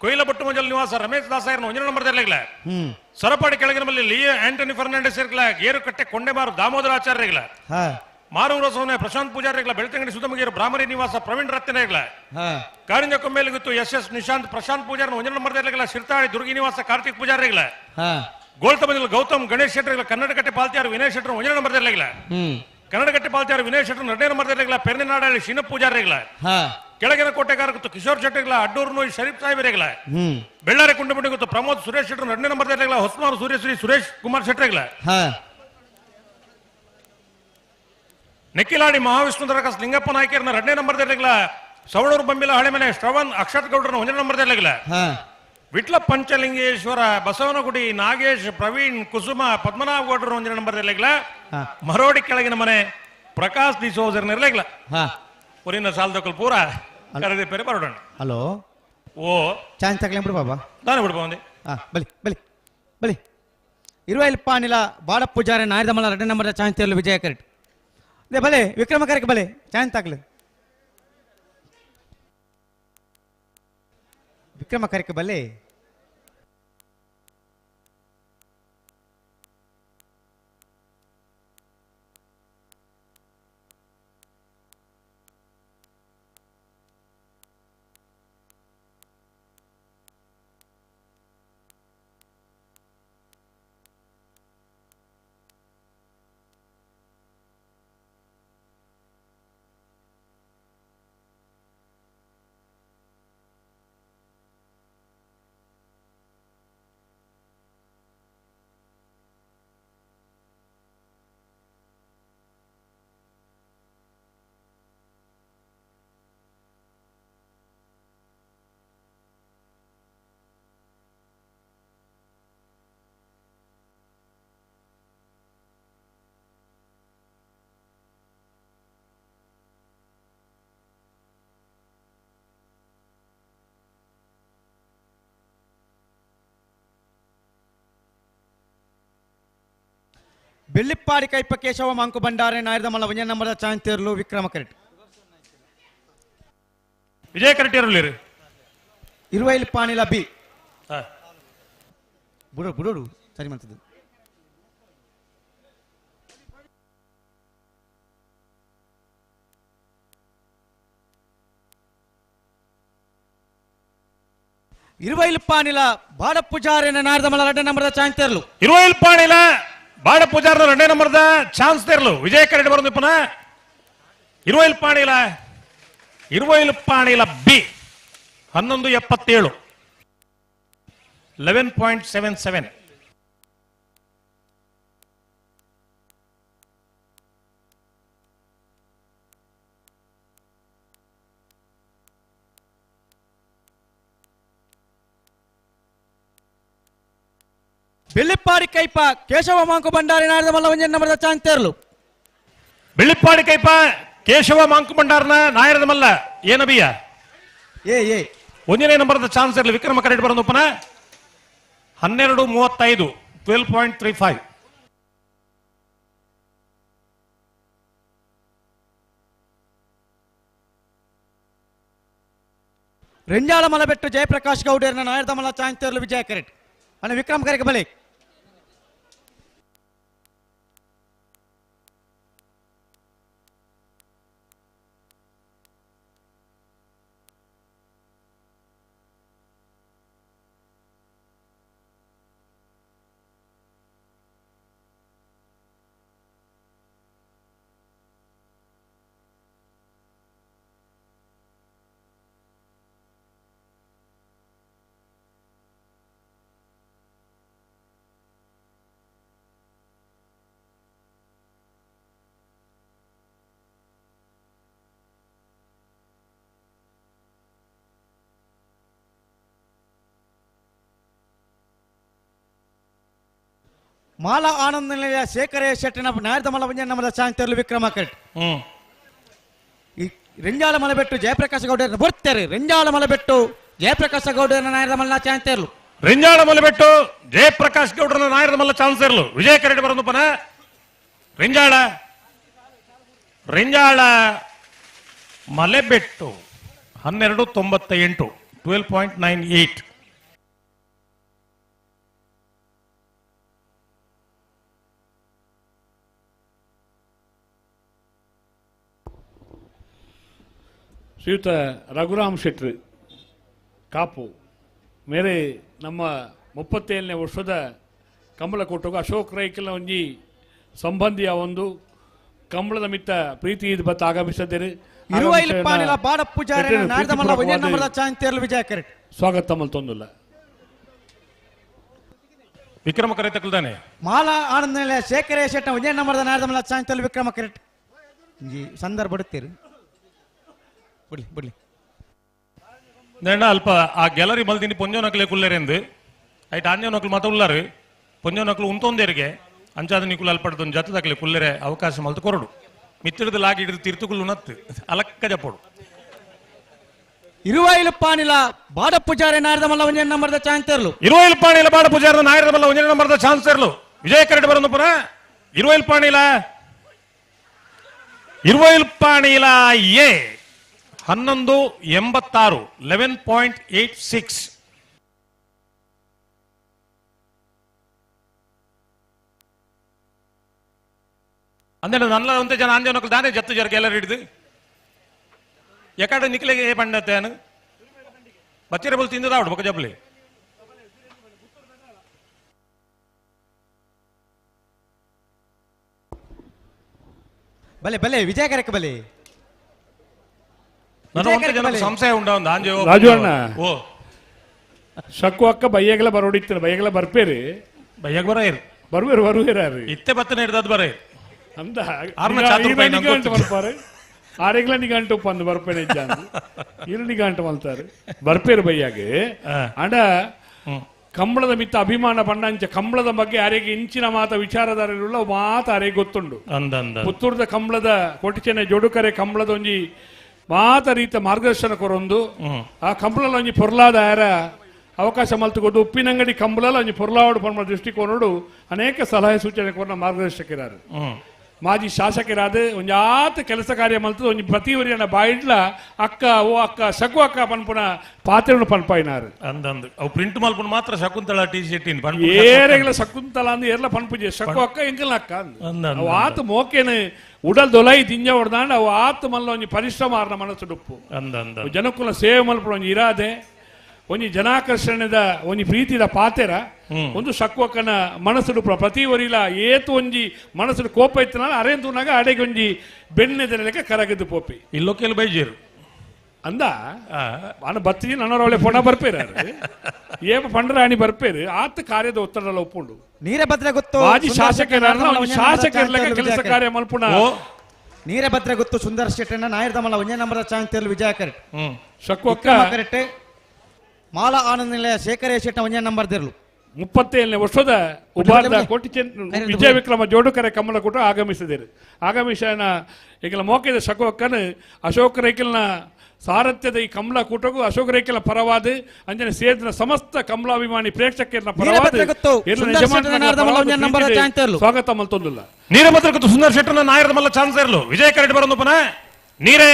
[SPEAKER 17] ಕೊಯ್ಲ ಬೊಟ್ಟು ಮಂಜಲ್ ನಿವಾಸ ರಮೇಶ್ ದಾಸಾಯರ್ನ ಒಂಜನ ನಂಬರ್ ತೆರಲಾಗಲ ಸರಪಾಡಿ ಕೆಳಗಿನ ಮಲ್ಲಿ ಲಿಯೋ ಆಂಟನಿ ಫರ್ನಾಂಡಿಸ್ ಇರ್ಗಲ ಗೇರುಕಟ್ಟೆ ಕೊಂಡೆಮಾರು ದಾಮೋದರಾಚಾರ್ಯಗಳ
[SPEAKER 4] ಹಾ
[SPEAKER 17] ಮಾರೂರ ಸೋನೆ ಪ್ರಶಾಂತ್ ಪೂಜಾರಿಗಳ ಬೆಳ್ತಂಗಡಿ ಸುತ್ತಮಗಿರು ಭ್ರಾಮರಿ ನಿವಾಸ ಪ್ರವೀಣ್ ರತ್ನಗಳ
[SPEAKER 4] ಹಾ
[SPEAKER 17] ಕಾರಿಂಜ ಕೊಮ್ಮೇಲಿ ಗೊತ್ತು ಎಸ್ ಎಸ್ ನಿಶಾಂತ್ ಪ್ರಶಾಂತ್ ಪೂಜಾರಿನ ಒಂಜನ ನಂಬರ್ ತೆರಲಾಗಲ ಶಿರ್ತಾಳಿ ದುರ್ಗಿ ನಿವಾಸ ಕಾರ್ತಿಕ್ ಪೂಜಾರಿಗಳ
[SPEAKER 4] ಹಾ
[SPEAKER 17] ಗೋಳ್ತಮಂಜಲ್ ಗೌತಮ್ ಗಣೇಶ್ ಶೆಟ್ಟರ್ಗಳ ಕನ್ನಡಕಟ್ಟೆ ಪಾಲ್ತಿಯಾರು ವಿನಯ್ ಶೆಟ್ಟರ್ ಒಂಜನ ನಂಬರ್ ತೆರಲಾಗಲ ಕನ್ನಡಕಟ್ಟೆ ಪಾಲ್ತಿಯಾರು ವಿನಯ್ ಶೆಟ್ಟರ್ ಎರಡನೇ ನಂಬರ್ ತೆರಲಾಗಲ ಪೆರ್ನೆನಾಡಳ್ಳಿ ಶೀನ ಪೂಜಾರಿಗಳ
[SPEAKER 4] ಹಾ
[SPEAKER 17] ಕೆಳಗಿನ ಕೋಟೆಗಾರ ಗೊತ್ತು ಕಿಶೋರ್ ಶೆಟ್ಟಿಗಳ ಅಡ್ಡೂರು ನೋಯ್ ಶರೀಫ್ ಸಾಹೇಬರಿಗಳ ಬೆಳ್ಳಾರಿ ಕುಂಡಮುಡಿ ಗೊತ್ತು ಪ್ರಮೋದ್ ಸುರೇಶ್ ಶೆಟ್ಟರ್ ಎರಡನೇ ನಂಬರ್ ತೆರಲಾಗಲ ಹೊಸಮಾರು ಸೂರ್ಯಶ್ರೀ ಸುರೇಶ್ ಕುಮಾರ್ ಶೆಟ್ಟರ್ಗಳ
[SPEAKER 4] ಹಾ
[SPEAKER 17] ನೆಕ್ಕಿಲಾಡಿ ಮಹಾವಿಷ್ಣು ದರಕಾಸ್ ಲಿಂಗಪ್ಪ ನಾಯ್ಕರನ್ನ ಎರಡನೇ ನಂಬರ್ ತೆರಲಾಗಲ ಸವಣೂರು ಬಂಬಿಲ ಹಳೆಮನೆ ಶ್ರವಣ್ ಅಕ್ಷತ್ ಗೌಡ್ರನ್ನ ಒಂದನೇ ನಂಬರ್ ತೆರಲಾಗಲ
[SPEAKER 4] ಹಾ
[SPEAKER 17] ವಿಟ್ಲ ಪಂಚಲಿಂಗೇಶ್ವರ ಬಸವನಗುಡಿ ನಾಗೇಶ್ ಪ್ರವೀಣ್ ಕುಸುಮ ಪದ್ಮನಾಭ ಗೌಡ್ರ ಒಂದನೇ ನಂಬರ್ ತೆರಲಾಗಲ
[SPEAKER 4] ಹಾ
[SPEAKER 17] ಮರೋಡಿ ಕೆಳಗಿನ ಮನೆ ಪ್ರಕಾಶ್ ಡಿಸೋಜರ್ ಇರಲಾಗಲ
[SPEAKER 4] ಹಾ
[SPEAKER 17] ಊರಿನ ಸಾಲದಕ್ಕಲ್ ಪೂರ ಕರೆದಿ ಪೇರೆ ಬರೋಣ
[SPEAKER 4] ಹಲೋ
[SPEAKER 17] ಓ
[SPEAKER 4] ಚಾನ್ಸ್ ತಗಲಿ ಬಿಡು ಬಾಬಾ
[SPEAKER 17] ದಾನ ಬಿಡು ಬಂದೆ
[SPEAKER 4] ಹಾ ಬಲಿ ಬಲಿ ಬಲಿ ಇರುವೈಲ್ ಪಾನಿಲ ಬಾಡ ಪೂಜಾರಿ ನಾಯರ್ದ ಮಲ್ಲ ಎರಡನೇ ನಂಬರ್ ಚಾನ್ಸ್ ತೇರಲು ವಿಜಯ ಕರೆಕ್ಟ್ they ಬಲೆ ವಿಕ್ರಮ ಕರೆಕ್ ಬಲೆ ಚಾನ್ಸ್ ತಾಕ್ಲು ವಿಕ್ರಮ ಕರೆಕ್ ಬಲೆ Bellippadi Kaipa Keshava Manku Bhandare ನಾಯರ್ದ ಮಲ್ಲ ಒಂಜನೇ ನಂಬರ್ದ ಚಾಂತೇರ್ಲು ವಿಕ್ರಮ ಕರೆಟ್
[SPEAKER 17] ವಿಜಯ ಕರೆಟ್
[SPEAKER 4] ಇರುವೈಲ್ ಪಾಣಿಲ ಬಿ ಬುಡೋಡು ಬುಡೋಡು ಸರಿ ಮಾಡ್ತದೆ. ಇರುವೈಲ್ ಪಾಣಿಲ ಬಾಡ ಪೂಜಾರಿನ ನಾಯರ್ದ ಮಲ್ಲ ಎರಡನೇ ನಂಬರ್ದ ಚಾಂತೇರ್ಲು
[SPEAKER 17] ಇರುವೈಲ್ ಪಾಣಿಲ ಬಾಡ ಪೂಜಾರನ ಎರಡನೇ ನಂಬರ್ದ ಚಾನ್ಸ್ ತೇರ್ಲು ವಿಜಯ ಕರೆಟ್ ಬರೋದು ಪುನಃ ಇರುವೈಲ್ ಪಾಣಿಲ ಇರುವೈಲ್ ಪಾಣಿಲ ಬಿ 11.77 11.77.
[SPEAKER 4] ಬೆಳ್ಳಿಪ್ಪಾಡಿ ಕೈಪ ಕೇಶವ ಮಾಂಕು ಭಂಡಾರಿ ನಾಯರ್ದ ಮಲ್ಲ ಒಂಜನೇ ನಂಬರ್ದ ಚಾಂತೇರ್ಲು
[SPEAKER 17] ಬೆಳ್ಳಿಪ್ಪಾಡಿ ಕೈಪ ಕೇಶವ ಮಾಂಕು ಭಂಡಾರನ ನಾಯರದ ಮಲ್ಲ ಏನಬಿಯ
[SPEAKER 4] ಎ ಎ
[SPEAKER 17] ಒಂದನೇ ನಂಬರ್ದ ಚಾನ್ಸ್ ಇರಲಿ ವಿಕ್ರಮ ಕರೆಕ್ಟ್ ಬರೋದು ಪುನಃ 12.35 12.35.
[SPEAKER 4] ರೆಂಜಾಳ ಮಲಬೆಟ್ಟು ಜಯಪ್ರಕಾಶ್ ಗೌಡರ್ನ ನಾಯರ್ದ ಮಲ್ಲ ಚಾಂತೇರ್ಲು ವಿಜಯ ಕರೆಕ್ಟ್ ಅಣ್ಣ ವಿಕ್ರಮ್ ಕರೆಕ್ ಬಲೆ ಮಾಲಾ ಆನಂದ ನಿಲಯ ಶೇಖರ ಶೆಟ್ಟಿನ ನಾಯರ್ದ ಮಲ್ಲ ಒಂಜನೇ ನಂಬರ್ದ ಚಾಂತೇರ್ಲು ವಿಕ್ರಮ ಕರೆಕ್ಟ್. ಈ ರೆಂಜಾಳ ಮಲಬೆಟ್ಟು ಜಯಪ್ರಕಾಶ ಗೌಡರನ್ನ ಬರ್ತಾರೆ ರೆಂಜಾಳ ಮಲಬೆಟ್ಟು ಜಯಪ್ರಕಾಶ ಗೌಡರನ್ನ ನಾಯರ್ದ ಮಲ್ಲ ಚಾಂತೇರ್ಲು
[SPEAKER 17] ರೆಂಜಾಳ ಮಲಬೆಟ್ಟು ಜಯಪ್ರಕಾಶ್ ಗೌಡರನ್ನ ನಾಯರ್ದ ಮಲ್ಲ ಚಾನ್ಸೇರ್ಲು ವಿಜಯ ಕರೆಕ್ಟ್ ಬರೋದು ಪುನಃ ರೆಂಜಾಳ ರೆಂಜಾಳ ಮಲೆಬೆಟ್ಟು 12.98 12.98.
[SPEAKER 3] ಶ್ರೀಯುತ ರಘುರಾಮ್ ಶೆಟ್ರಿ ಕಾಪು ಮೇರೆ ನಮ್ಮ 37ನೇ ವರ್ಷದ ಕಂಬಳಕೋಟಗೂ ಅಶೋಕ್ ರೈಕಲ್ನ ಒಂಜಿ ಸಂಬಂಧಿಯ ಒಂದು ಕಂಬಳದ ಮಿತ್ತ ಪ್ರೀತಿ ಇದು ಬತ್ತ ಆಗಮಿಸಿದ್ದೇನೆ.
[SPEAKER 4] ವಿಜಯ
[SPEAKER 3] ಸ್ವಾಗತ ಮಲ್ತೊಂದಿಲ್ಲ
[SPEAKER 17] ವಿಕ್ರಮ ಕರೆ ತಕಲ್ದಾನೆ
[SPEAKER 4] ಮಾಲಾ ಆನಂದ ಶೇಖರ ಶೆಟ್ಟ ಒಂಜನೇ ನಂಬರ್ದ ನಾಯರ್ದ ಮಲ್ಲ ಚಾಂತೇರ್ಲು ವಿಕ್ರಮ ಕರೆಕ್ಟ್ ಸಂದರ್ಭ ಬಿಡುತ್ತೀರಿ ಬಿಡ್ಲಿ ಬಿಡ್ಲಿ
[SPEAKER 17] ನೇಣ ಅಲ್ಪ ಆ ಗ್ಯಾಲರಿ ಮಲ್ದಿನಿ ಪೊಂಜೋನಕ್ಲೆ ಕುಲ್ಲೇರೆಂದು ಐಟ್ ಆಂಜೋನಕ್ಲು ಮಾತ ಉಲ್ಲಾರು ಪೊಂಜೋನಕ್ಲು ಉಂತೊಂದೇರಿಗೆ ಅಂಚಾದ ನಿಕುಲು ಅಲ್ಪಡ್ದೊಂದು ಜತದಕ್ಲೆ ಕುಲ್ಲೆರೆ ಅವಕಾಶ ಮಲ್ತು ಕೊರಡು ಮಿತ್ತಿಡ್ದು ಲಾಗಿ ಹಿಡಿದು ತಿರ್ತುಕುಲ್ಲು ನತ್ತು ಅಲಕ್ಕ ಜಪ್ಪೋಡು
[SPEAKER 4] ಇರುವೈಲು ಪಾನಿಲ ಬಾಡ ಪೂಜಾರಿ ನಾಯರ್ದ ಮಲ್ಲ ಒಂಜನೇ ನಂಬರ್ದ ಚಾಂತೇರ್ಲು
[SPEAKER 17] ಇರುವೈಲು ಪಾಣಿಲ ಬಾಡ ಪೂಜಾರಿ ನಾಯರ್ದ ಮಲ್ಲ ಒಂಜನೇ ನಂಬರ್ದ ಚಾನ್ಸೇರ್ಲು ವಿಜಯ ಕರೆಡ್ ಬರೋದು ಪುನಃ ಇರುವೈಲು ಪಾಣಿಲ ಇರುವೈಲು ಪಾಣಿಲ ಎ 11.86 11.86. ಅಂದ್ರೆ ನನ್ನ ಒಂತೆ ಜನ ಆಂಜನಕ್ಲು ದಾನೆ ಜತ್ತು ಜರ ಗ್ಯಾಲರಿ ಹಿಡಿದು ಎಕಡೆ ನಿಕ್ಲೆಗೆ ಏ ಪಂಡತ್ತೇನು ಬಚ್ಚಿರ ಬಲ್ ತಿಂದದ ಬೊಕ ಜಬ್ಲಿ
[SPEAKER 4] ಬಲೆ ಬಲೆ ವಿಜಯ ಕರೆಕ್ ಬಲೆ
[SPEAKER 17] ಸಂಶಯ ಉಂಡ ಒಂದು ಆಂಜೆ
[SPEAKER 3] ರಾಜು ಅಣ್ಣ
[SPEAKER 17] ಓ
[SPEAKER 3] ಶಕ್ಕು ಅಕ್ಕ ಬೈಯಗಲ ಬರೋಡಿತ್ತಾರೆ ಬೈಯಗಲ ಬರ್ಪೇರಿ
[SPEAKER 17] ಬೈಯಗ ಬರ
[SPEAKER 3] ಬರ್ಬೇರು ಬರುವೇರಾರಿ
[SPEAKER 17] ಇತ್ತೆ ಬತ್ತನೆ ಹಿಡ್ದದ್ ಬರ
[SPEAKER 3] ಅಂದ
[SPEAKER 17] ಆರ್ನ ಚಾತುರ್ ಪೈ ನಂಗೆ ಗೊತ್ತು.
[SPEAKER 3] ಬರ್ಪಾರೆ ಆರೆಗ್ಲ ನಿಗಂಟು ಪಂದು ಬರ್ಪೇನೆ ಇರು ನಿಗಂಟು ಮಲ್ತಾರೆ ಬರ್ಪೇರು ಬೈಯಾಗೆ ಅಂಡ ಕಂಬಳದ ಮಿತ್ತ ಅಭಿಮಾನ ಬಣ್ಣಂಚ ಕಂಬಳದ ಬಗ್ಗೆ ಯಾರಿಗೆ ಇಂಚಿನ ಮಾತ ವಿಚಾರಧಾರೆಯುಳ್ಳ ಮಾತ ಅರೆಗೆ ಗೊತ್ತುಂಡು. ಪುತ್ತೂರದ ಕಂಬಳದ ಕೋಟಿಚೆನೆ ಜೋಡುಕರೆ ಕಂಬಳದ ಒಂಜಿ ಮಾತ ರೀತ ಮಾರ್ಗದರ್ಶನ ಕೊರೊಂದು ಆ ಕಂಬಳದ ಒಂಜಿ ಪೊರ್ಲಾದ ಯಾರ ಅವಕಾಶ ಮಲ್ತುಕೊಟ್ಟು ಉಪ್ಪಿನಂಗಡಿ ಕಂಬಳಲ ಒಂಜಿ ಪೊರ್ಲಾವಡು ಪನ್ಪ ದೃಷ್ಟಿಕೋನಡು ಅನೇಕ ಸಲಹೆ ಸೂಚನೆ ಕೊರ್ನ ಮಾರ್ಗದರ್ಶಕರಾರು ಮಾಜಿ ಶಾಸಕರಾದ ಒಂಜಿ ಆತ ಕೆಲಸ ಕಾರ್ಯ ಮಲ್ತದ ಒಂಜಿ ಪ್ರತಿ ಒರಿಯನ ಬಾಯಿಡ್ಲ ಅಕ್ಕ ಓ ಅಕ್ಕ ಶಕು ಅಕ್ಕ ಪನ್ಪುನ ಪಾತ್ರನು ಪನ್ಪಾಯಿನಾರು
[SPEAKER 17] ಅಂದಂದು ಅವು ಪ್ರಿಂಟ್ ಮಲ್ಪುನ ಮಾತ್ರ ಶಕುಂತಳ ಟಿ ಶರ್ಟ್
[SPEAKER 3] ಏರೆಗಳ ಶಕುಂತಲ ಅಂದ್ ಏರ್ಲ ಪನ್ಪುಜೆ ಶಕು ಅಕ್ಕ ಎಂಕಲ್ನ ಅಕ್ಕ ಅಂದ್ ಅವು ಆತ ಮೋಕೆನ ಉಡಲ್ ದೊಲೈ ದಿಂಜ ಹೊಡ್ದಾಂಡ ಅವು ಆತ ಮಲ್ಲ ಒಂಜಿ ಪರಿಶ್ರಮ ಆರ್ನ ಮನಸ್ಸು ಡುಪ್ಪು
[SPEAKER 17] ಅಂದಂದ
[SPEAKER 3] ಜನಕುಲ ಸೇವೆ ಮಲ್ಪುನ ಒಂಜಿ ಇರಾದೆ ಒಂಜಿ ಜನಾಕರ್ಷಣೆದ ಒಂಜಿ ಪ್ರೀತಿದ ಪಾತೆರ ಒಂದು ಶಕ್ವಕ್ಕನ ಮನಸ್ಸುಡು ಪ್ರತಿ ಒರಿಲ ಏತು ಒಂಜಿ ಮನಸ್ಸುಡು ಕೋಪ ಇತ್ತನಾಲ ಅರೇಂತುನಾಗ ಅಡೆಗೆ ಒಂಜಿ ಬೆನ್ನೆದ ಕರಗದ್ದು ಪೋಪಿ
[SPEAKER 17] ಇಲ್ಲೊಕ್ಕೆಲ್ಲ ಬೈಜೇರು
[SPEAKER 3] ಅಂದ ಅನ ಬತ್ತಿ ನನ್ನೊರವಳೆ ಪೊಣ ಬರ್ಪೇರು ಏಪ ಪಂಡರಾಣಿ ಬರ್ಪೇರು ಆತ ಕಾರ್ಯದ ಒತ್ತಡ ಒಪ್ಪುಂಡು
[SPEAKER 4] ನೀರಭದ್ರ ಗೊತ್ತು
[SPEAKER 3] ಮಾಜಿ ಶಾಸಕರ ಶಾಸಕರ ಕೆಲಸ ಕಾರ್ಯ ಮಲ್ಪುಣ
[SPEAKER 4] ನೀರಭದ್ರ ಗೊತ್ತು ಸುಂದರ ಶೆಟ್ಟಣ್ಣ ನಾಯರ್ದಮಲ್ಲ ಒಂದೇ ನಂಬರ್ ಚಾಂಗ್ ವಿಜಯ ಕರೆಕ್ಟ್
[SPEAKER 3] ಶಕ್ವಕ್ಕ
[SPEAKER 4] ಕರೆಕ್ಟ್ ಮಾಲಾ ಆನಂದ ನಿಲಯ ಶೇಖರ ಶೆಟ್ಟ ಒಂದೇ ನಂಬರ್ ದಿರಲು
[SPEAKER 3] 37ನೇ ವರ್ಷದ ಉಬಾರ್ದ ಕೋಟಿ ವಿಜಯ ವಿಕ್ರಮ ಜೋಡುಕರೆ ಕಮಲಕೂಟ ಆಗಮಿಸಿದರು. ಆಗಮಿಸನ ಈಗಲ ಮೋಕೆದ ಶಕೋಕ್ಕನ ಅಶೋಕ ರೈಕಲ್ನ ಸಾರಥ್ಯದ ಈ ಕಮಲಕೂಟಗೂ ಅಶೋಕ ರೈಕಲ್ನ ಪರವಾದ ಅಂಜನೆ ಸೇರಿದ ಸಮಸ್ತ ಕಮಲಾಭಿಮಾನಿ ಪ್ರೇಕ್ಷಕರನ್ನ ಪರವಾದ ಸ್ವಾಗತ ಮಲ್ತೊಂದಿಲ್ಲ.
[SPEAKER 17] ನೀರಭದ್ರ ಗೊತ್ತು ಸುಂದರ್ ಶೆಟ್ಟನ ನಾಯರದ ಮಲ್ಲ ಚಾನ್ಸ್ ಇರಲು ವಿಜಯ ಕರೆಡ್ ಬರೋದು ಪುನಃ ನೀರೇ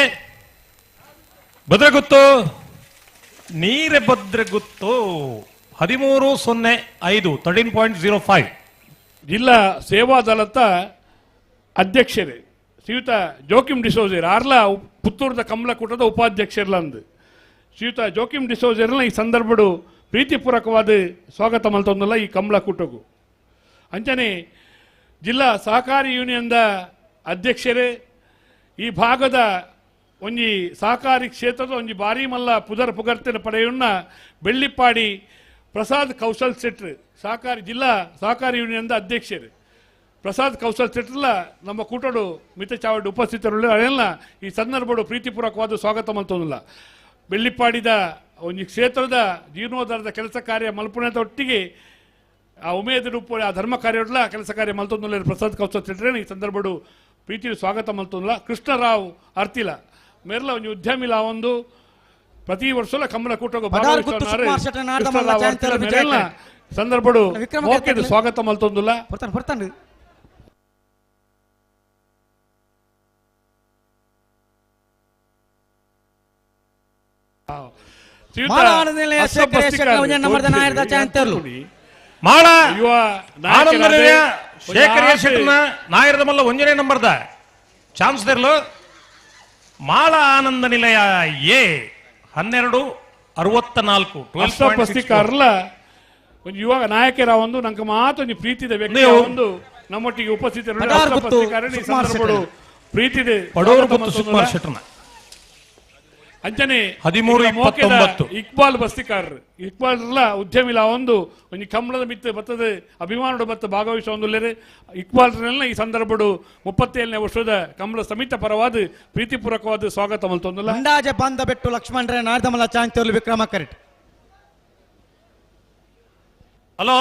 [SPEAKER 17] ಭದ್ರಗುತ್ತು ನೀರೆ ಭದ್ರಗುತ್ತು 13.05 13.05.
[SPEAKER 3] ಜಿಲ್ಲಾ ಸೇವಾದಳದ ಅಧ್ಯಕ್ಷರೇ ಶ್ರೀಯುತ ಜೋಕಿಮ್ ಡಿಸೋಜರ್ ಆರ್ಲಾ ಪುತ್ತೂರದ ಕಮಲಕೂಟದ ಉಪಾಧ್ಯಕ್ಷರ್ಲಂದು ಶ್ರೀಯುತ ಜೋಕಿಮ್ ಡಿಸೋಜರ್ನ ಈ ಸಂದರ್ಭಡು ಪ್ರೀತಿಪೂರ್ವಕವಾದ ಸ್ವಾಗತ ಮಲ್ತೊಂದಲ್ಲ ಈ ಕಮಲಕೂಟಗೂ. ಅಂಚನೆ ಜಿಲ್ಲಾ ಸಹಕಾರಿ ಯೂನಿಯನ್ದ ಅಧ್ಯಕ್ಷರೇ ಈ ಭಾಗದ ಒಂಜಿ ಸಹಕಾರಿ ಕ್ಷೇತ್ರದ ಒಂಜಿ ಭಾರಿ ಮಲ್ಲ ಪುದರ್ ಪುಗರ್ತಿನ ಪಡೆಯುನ್ನ ಬೆಳ್ಳಿಪ್ಪಾಡಿ ಪ್ರಸಾದ್ ಕೌಶಲ್ ಶೆಟ್ರು ಸಹಕಾರಿ ಜಿಲ್ಲಾ ಸಹಕಾರಿ ಯೂನಿಯನ್ದ ಅಧ್ಯಕ್ಷರು ಪ್ರಸಾದ್ ಕೌಶಲ್ ಶೆಟ್ರಲ್ಲ ನಮ್ಮ ಕೂಟಡು ಮಿತ ಚಾವಡಿ ಉಪಸ್ಥಿತರುಳ್ಳ ಅದೆಲ್ಲ ಈ ಸಂದರ್ಭಡು ಪ್ರೀತಿಪೂರ್ವಕವಾದ ಸ್ವಾಗತ ಮಲ್ತೊಂದಿಲ್ಲ. ಬೆಳ್ಳಿಪ್ಪಾಡಿದ ಒಂಜಿ ಕ್ಷೇತ್ರದ ಜೀರ್ಣೋದ್ಧಾರದ ಕೆಲಸ ಕಾರ್ಯ ಮಲ್ಪುಣದ ಒಟ್ಟಿಗೆ ಆ ಉಮೇದ ರೂಪ ಆ ಧರ್ಮ ಕಾರ್ಯ ಕೆಲಸ ಕಾರ್ಯ ಮಲ್ತೊಂದಿಲ್ಲ ಪ್ರಸಾದ್ ಕೌಶಲ್ ಶೆಟ್ರೆ ಈ ಸಂದರ್ಭಡು ಪ್ರೀತಿ ಸ್ವಾಗತ ಮಲ್ತೊಂದಿಲ್ಲ. ಕೃಷ್ಣರಾವ್ ಅರ್ತಿಲ ಮೇರ್ಲ ಒಂಜಿ ಉದ್ಯಮಿಲ ಒಂದು ಪ್ರತಿ ವರ್ಷ ಕಮಲಕೂಟಗೂ ಸಂದರ್ಭಡು ಸ್ವಾಗತ ಮಲ್ತೊಂದಿಲ್ಲ.
[SPEAKER 17] ನಾಯರದ ಮಲ್ಲ ಒಂಜನೇ ನಂಬರ್ದ ಚಾನ್ಸ್ ಇರಲು ಮಾಳ ಆನಂದ ನಿಲಯ ಎ 12.64
[SPEAKER 3] ಕಾರ್ಲ ಒಂದು ಯುವ ನಾಯಕರ ಒಂದು ನಂಗೆ ಮಾತು ಒಂದು ಪ್ರೀತಿದ ವ್ಯಕ್ತಿ ಒಂದು ನಮ್ಮೊಟ್ಟಿಗೆ ಉಪಸ್ಥಿತರು ಪ್ರೀತಿದೆ ಅಂಚನೆ
[SPEAKER 17] 13.29
[SPEAKER 3] ಇಕ್ಬಾಲ್ ಬಸ್ತಿಕಾರರು ಇಕ್ಬಾಲ್ ಉದ್ಯಮಿಲ ಒಂದು ಒಂಜಿ ಕಮಲದ ಮಿತ್ತ ಬತ್ತದ ಅಭಿಮಾನಡು ಬತ್ತ ಭಾಗವಹಿಸುವ ಒಂದು ಇಕ್ಬಾಲ್ ಈ ಸಂದರ್ಭಡು 37ನೇ ವರ್ಷದ ಕಮಲ ಸಮಿತ ಪರವಾದ ಪ್ರೀತಿಪೂರ್ವಕವಾದ ಸ್ವಾಗತ ಮಲ್ತೊಂದಿಲ್ಲ.
[SPEAKER 4] ಅಂದಾಜೆ ಬಂದ ಬೆಟ್ಟು ಲಕ್ಷ್ಮಣರೇ ನಾರ್ದಮಲ ಚಾಂಗ್ ವಿಕ್ರಮ ಕರೆಕ್ಟ್.
[SPEAKER 17] ಹಲೋ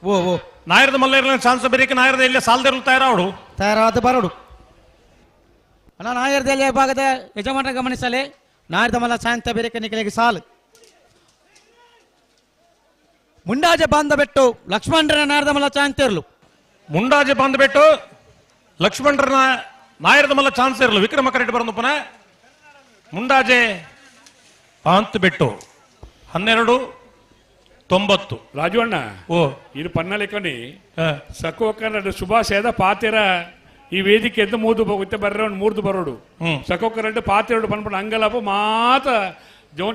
[SPEAKER 4] ಓ ಓ
[SPEAKER 17] ನಾಯರದ ಮಲ್ಲ ಚಾನ್ಸ್ ಬೇರೆ ನಾಯರದ ಇಲ್ಲಿ ಸಾಲದಿರಲು ತಯಾರಾವಡು
[SPEAKER 4] ತಯಾರಾದ ಬರೋಡು ಅಣ್ಣ ನಾಯರದ ಭಾಗದ ಯಜಮಾನರ ಗಮನಿಸಲಿ ನಾಯರ್ದಮಲ್ಲ ಸಾಯಂತ ಬೇರೆ ನಿಕಲಿಗೆ ಸಾಲು ಮುಂಡಾಜೆ ಬಾಂಧಬೆಟ್ಟು ಲಕ್ಷ್ಮಣರನ ನಾಯರ್ದಮಲ್ಲ ಚಾನ್ಸ್ ಇರಲು
[SPEAKER 17] ಮುಂಡಾಜೆ ಬಾಂಧಬೆಟ್ಟು ಲಕ್ಷ್ಮಣರನ ನಾಯರ್ದಮಲ್ಲ ಚಾನ್ಸ್ ಇರಲು ವಿಕ್ರಮ ಕರೆಕ್ಟ್ ಬರೋದು ಪುನಃ ಮುಂಡಾಜೆ ಬಾಂತಬೆಟ್ಟು 12.90.
[SPEAKER 3] ರಾಜು ಅಣ್ಣ
[SPEAKER 17] ಓ
[SPEAKER 3] ಇದು ಪನ್ನಲೆಕ್ಕನಿ ಸಕೋಕರ ಶುಭಾಶಯದ ಪಾತೆರ ಈ ವೇದಿಕೆ ಅಂತ ಮೂದು ಹೋಗುತ್ತೆ ಬರ್ರೆ ಒಂದು ಮೂರ್ದು ಬರೋಡು ಸಕೋಕರಡ್ಡು ಪಾತೆರಡು ಪನ್ಪಣ ಅಂಗಲಪ್ಪ ಮಾತ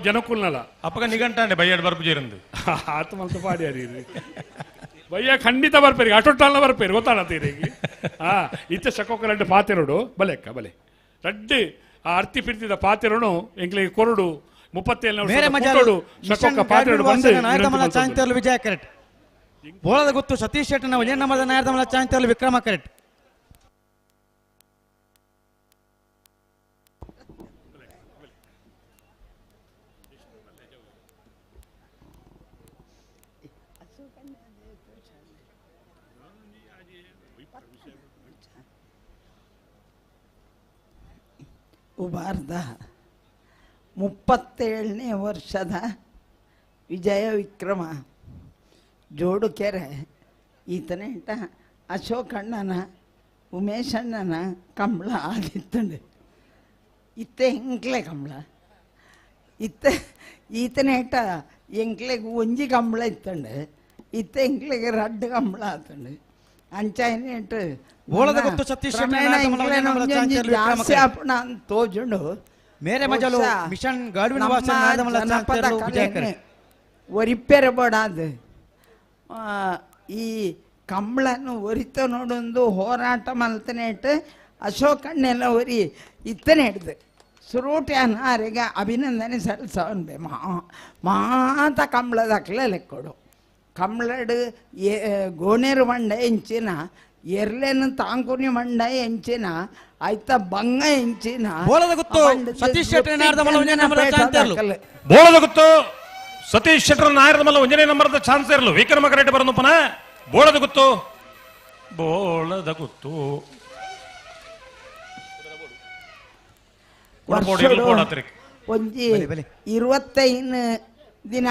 [SPEAKER 3] ಜನಕುಲ್ನಲ್ಲ
[SPEAKER 17] ಅಪ್ಪಗ ನಿಗಂಟಾಂಡೆ ಬಯ್ಯಾಡು ಬರ್ಪು ಜೇರಂದು
[SPEAKER 3] ಆತ ಮಲ್ತ ಪಾಡ್ಯಾರಿ ಬಯ್ಯ ಖಂಡಿತ ಬರ್ಪೇರಿ ಅಟೊಟ್ಟಾಲ ಬರ್ಪೇರಿ ಗೊತ್ತಾಡತ್ತೀರಿ ಹಾ ಇತ್ತ ಸಕೋಕರಡ್ಡು ಪಾತೆರಡು ಬಲೆ ಅಕ್ಕ ಬಲೆ ರಡ್ಡು ಆ ಅರ್ತಿ ಪಿರ್ತಿದ ಪಾತೆರಡು ಎಂಕ್ಲಿಗೆ ಕೊರಡು 37 ಸಕೋಕ ಪಾತೆರಡು ಬಂದು
[SPEAKER 4] ವಿಜಯ ಕರೆಕ್ಟ್ ಬೋಳದ ಗೊತ್ತು ಸತೀಶ್ ಶೆಟ್ಟನ ಒಂದೇ ನಂಬರ್ದ ನಾಯರ್ದಮಲ್ಲ ಚಾಂಗ್ ವಿಕ್ರಮ ಕರೆಕ್ಟ್.
[SPEAKER 18] ಉಬಾರ್ದ 37ನೇ ವರ್ಷದ ವಿಜಯ ವಿಕ್ರಮ ಜೋಡುಕೆರೆ ಈತನೇಟ ಅಶೋಕ್ ಅಣ್ಣನ ಉಮೇಶ್ ಅಣ್ಣನ ಕಂಬಳ ಆದಿತ್ತಂಡು ಇತ್ತೆ ಎಂಕ್ಲೆ ಕಂಬಳ ಇತ್ತೆ ಈತನೇಟ ಎಂಕ್ಲೆಗ್ ಒಂಜಿ ಕಂಬಳ ಇತ್ತಂಡು ಇತ್ತೆ ಎಂಕ್ಲೆಗ್ ರಡ್ಡ್ ಕಂಬಳ ಆತಂಡು ಅಂಚಾಯಿನೇಟ್ ಜಾಸ್ತಿ ಆಪುಣ ತೋಜುಂಡು
[SPEAKER 4] ಮೇರೆ ಮಜಲು ಮಿಷನ್ ಗಾಡ್ವಿನ್ ವಾಸನ್ ನಾದಮಲ ಚಾಂತೇರ್ಲು ವಿಜಯಕರ್
[SPEAKER 18] ಒರಿಪೆರೆ ಬೋಡಾದ್ ಈ ಕಂಬಳನ್ನು ಒರಿತ ನೋಡೊಂದು ಹೋರಾಟ ಮಲ್ತನೇಟ್ ಅಶೋಕಣ್ಣೆಲ್ಲ ಒರಿ ಇತ್ತನೆ ಹಿಡ್ದು ಸುರೂಟಿ ಅನ್ನಾರಿಗೆ ಅಭಿನಂದನೆ ಸಲ್ಲಿಸವನ್ಬೆ ಮಾತ ಕಂಬಳದಕ್ಲೆ ಲೆಕ್ಕೊಡು ಕಂಬಳಡು ಗೋಣೇರು ಮಂಡ ಎಂಚಿನ ಎರ್ಲೆನು ತಾಂಕುನಿ ಮಂಡ ಎಂಚಿನ ಆಯ್ತ ಬಂಗ ಎಂಚಿನ
[SPEAKER 4] ಸತೀಶ್ ಶೆಟ್ಟರ್
[SPEAKER 17] ಬೋಳದ ಗುತ್ತು ಸತೀಶ್ ಶೆಟ್ಟರ್ ನಾಯರದ ಮಲ್ಲ ಒಂಜನೇ ನಂಬರ್ದ ಚಾನ್ಸ್ ಇರಲು ವಿಕ್ರಮ ಕರೆಕ್ಟ್ ಬರೋನು ಬೋಳದ ಗುತ್ತು ಬೋಳದ ಗುತ್ತು
[SPEAKER 18] ಒಂಜಿ 25 ದಿನ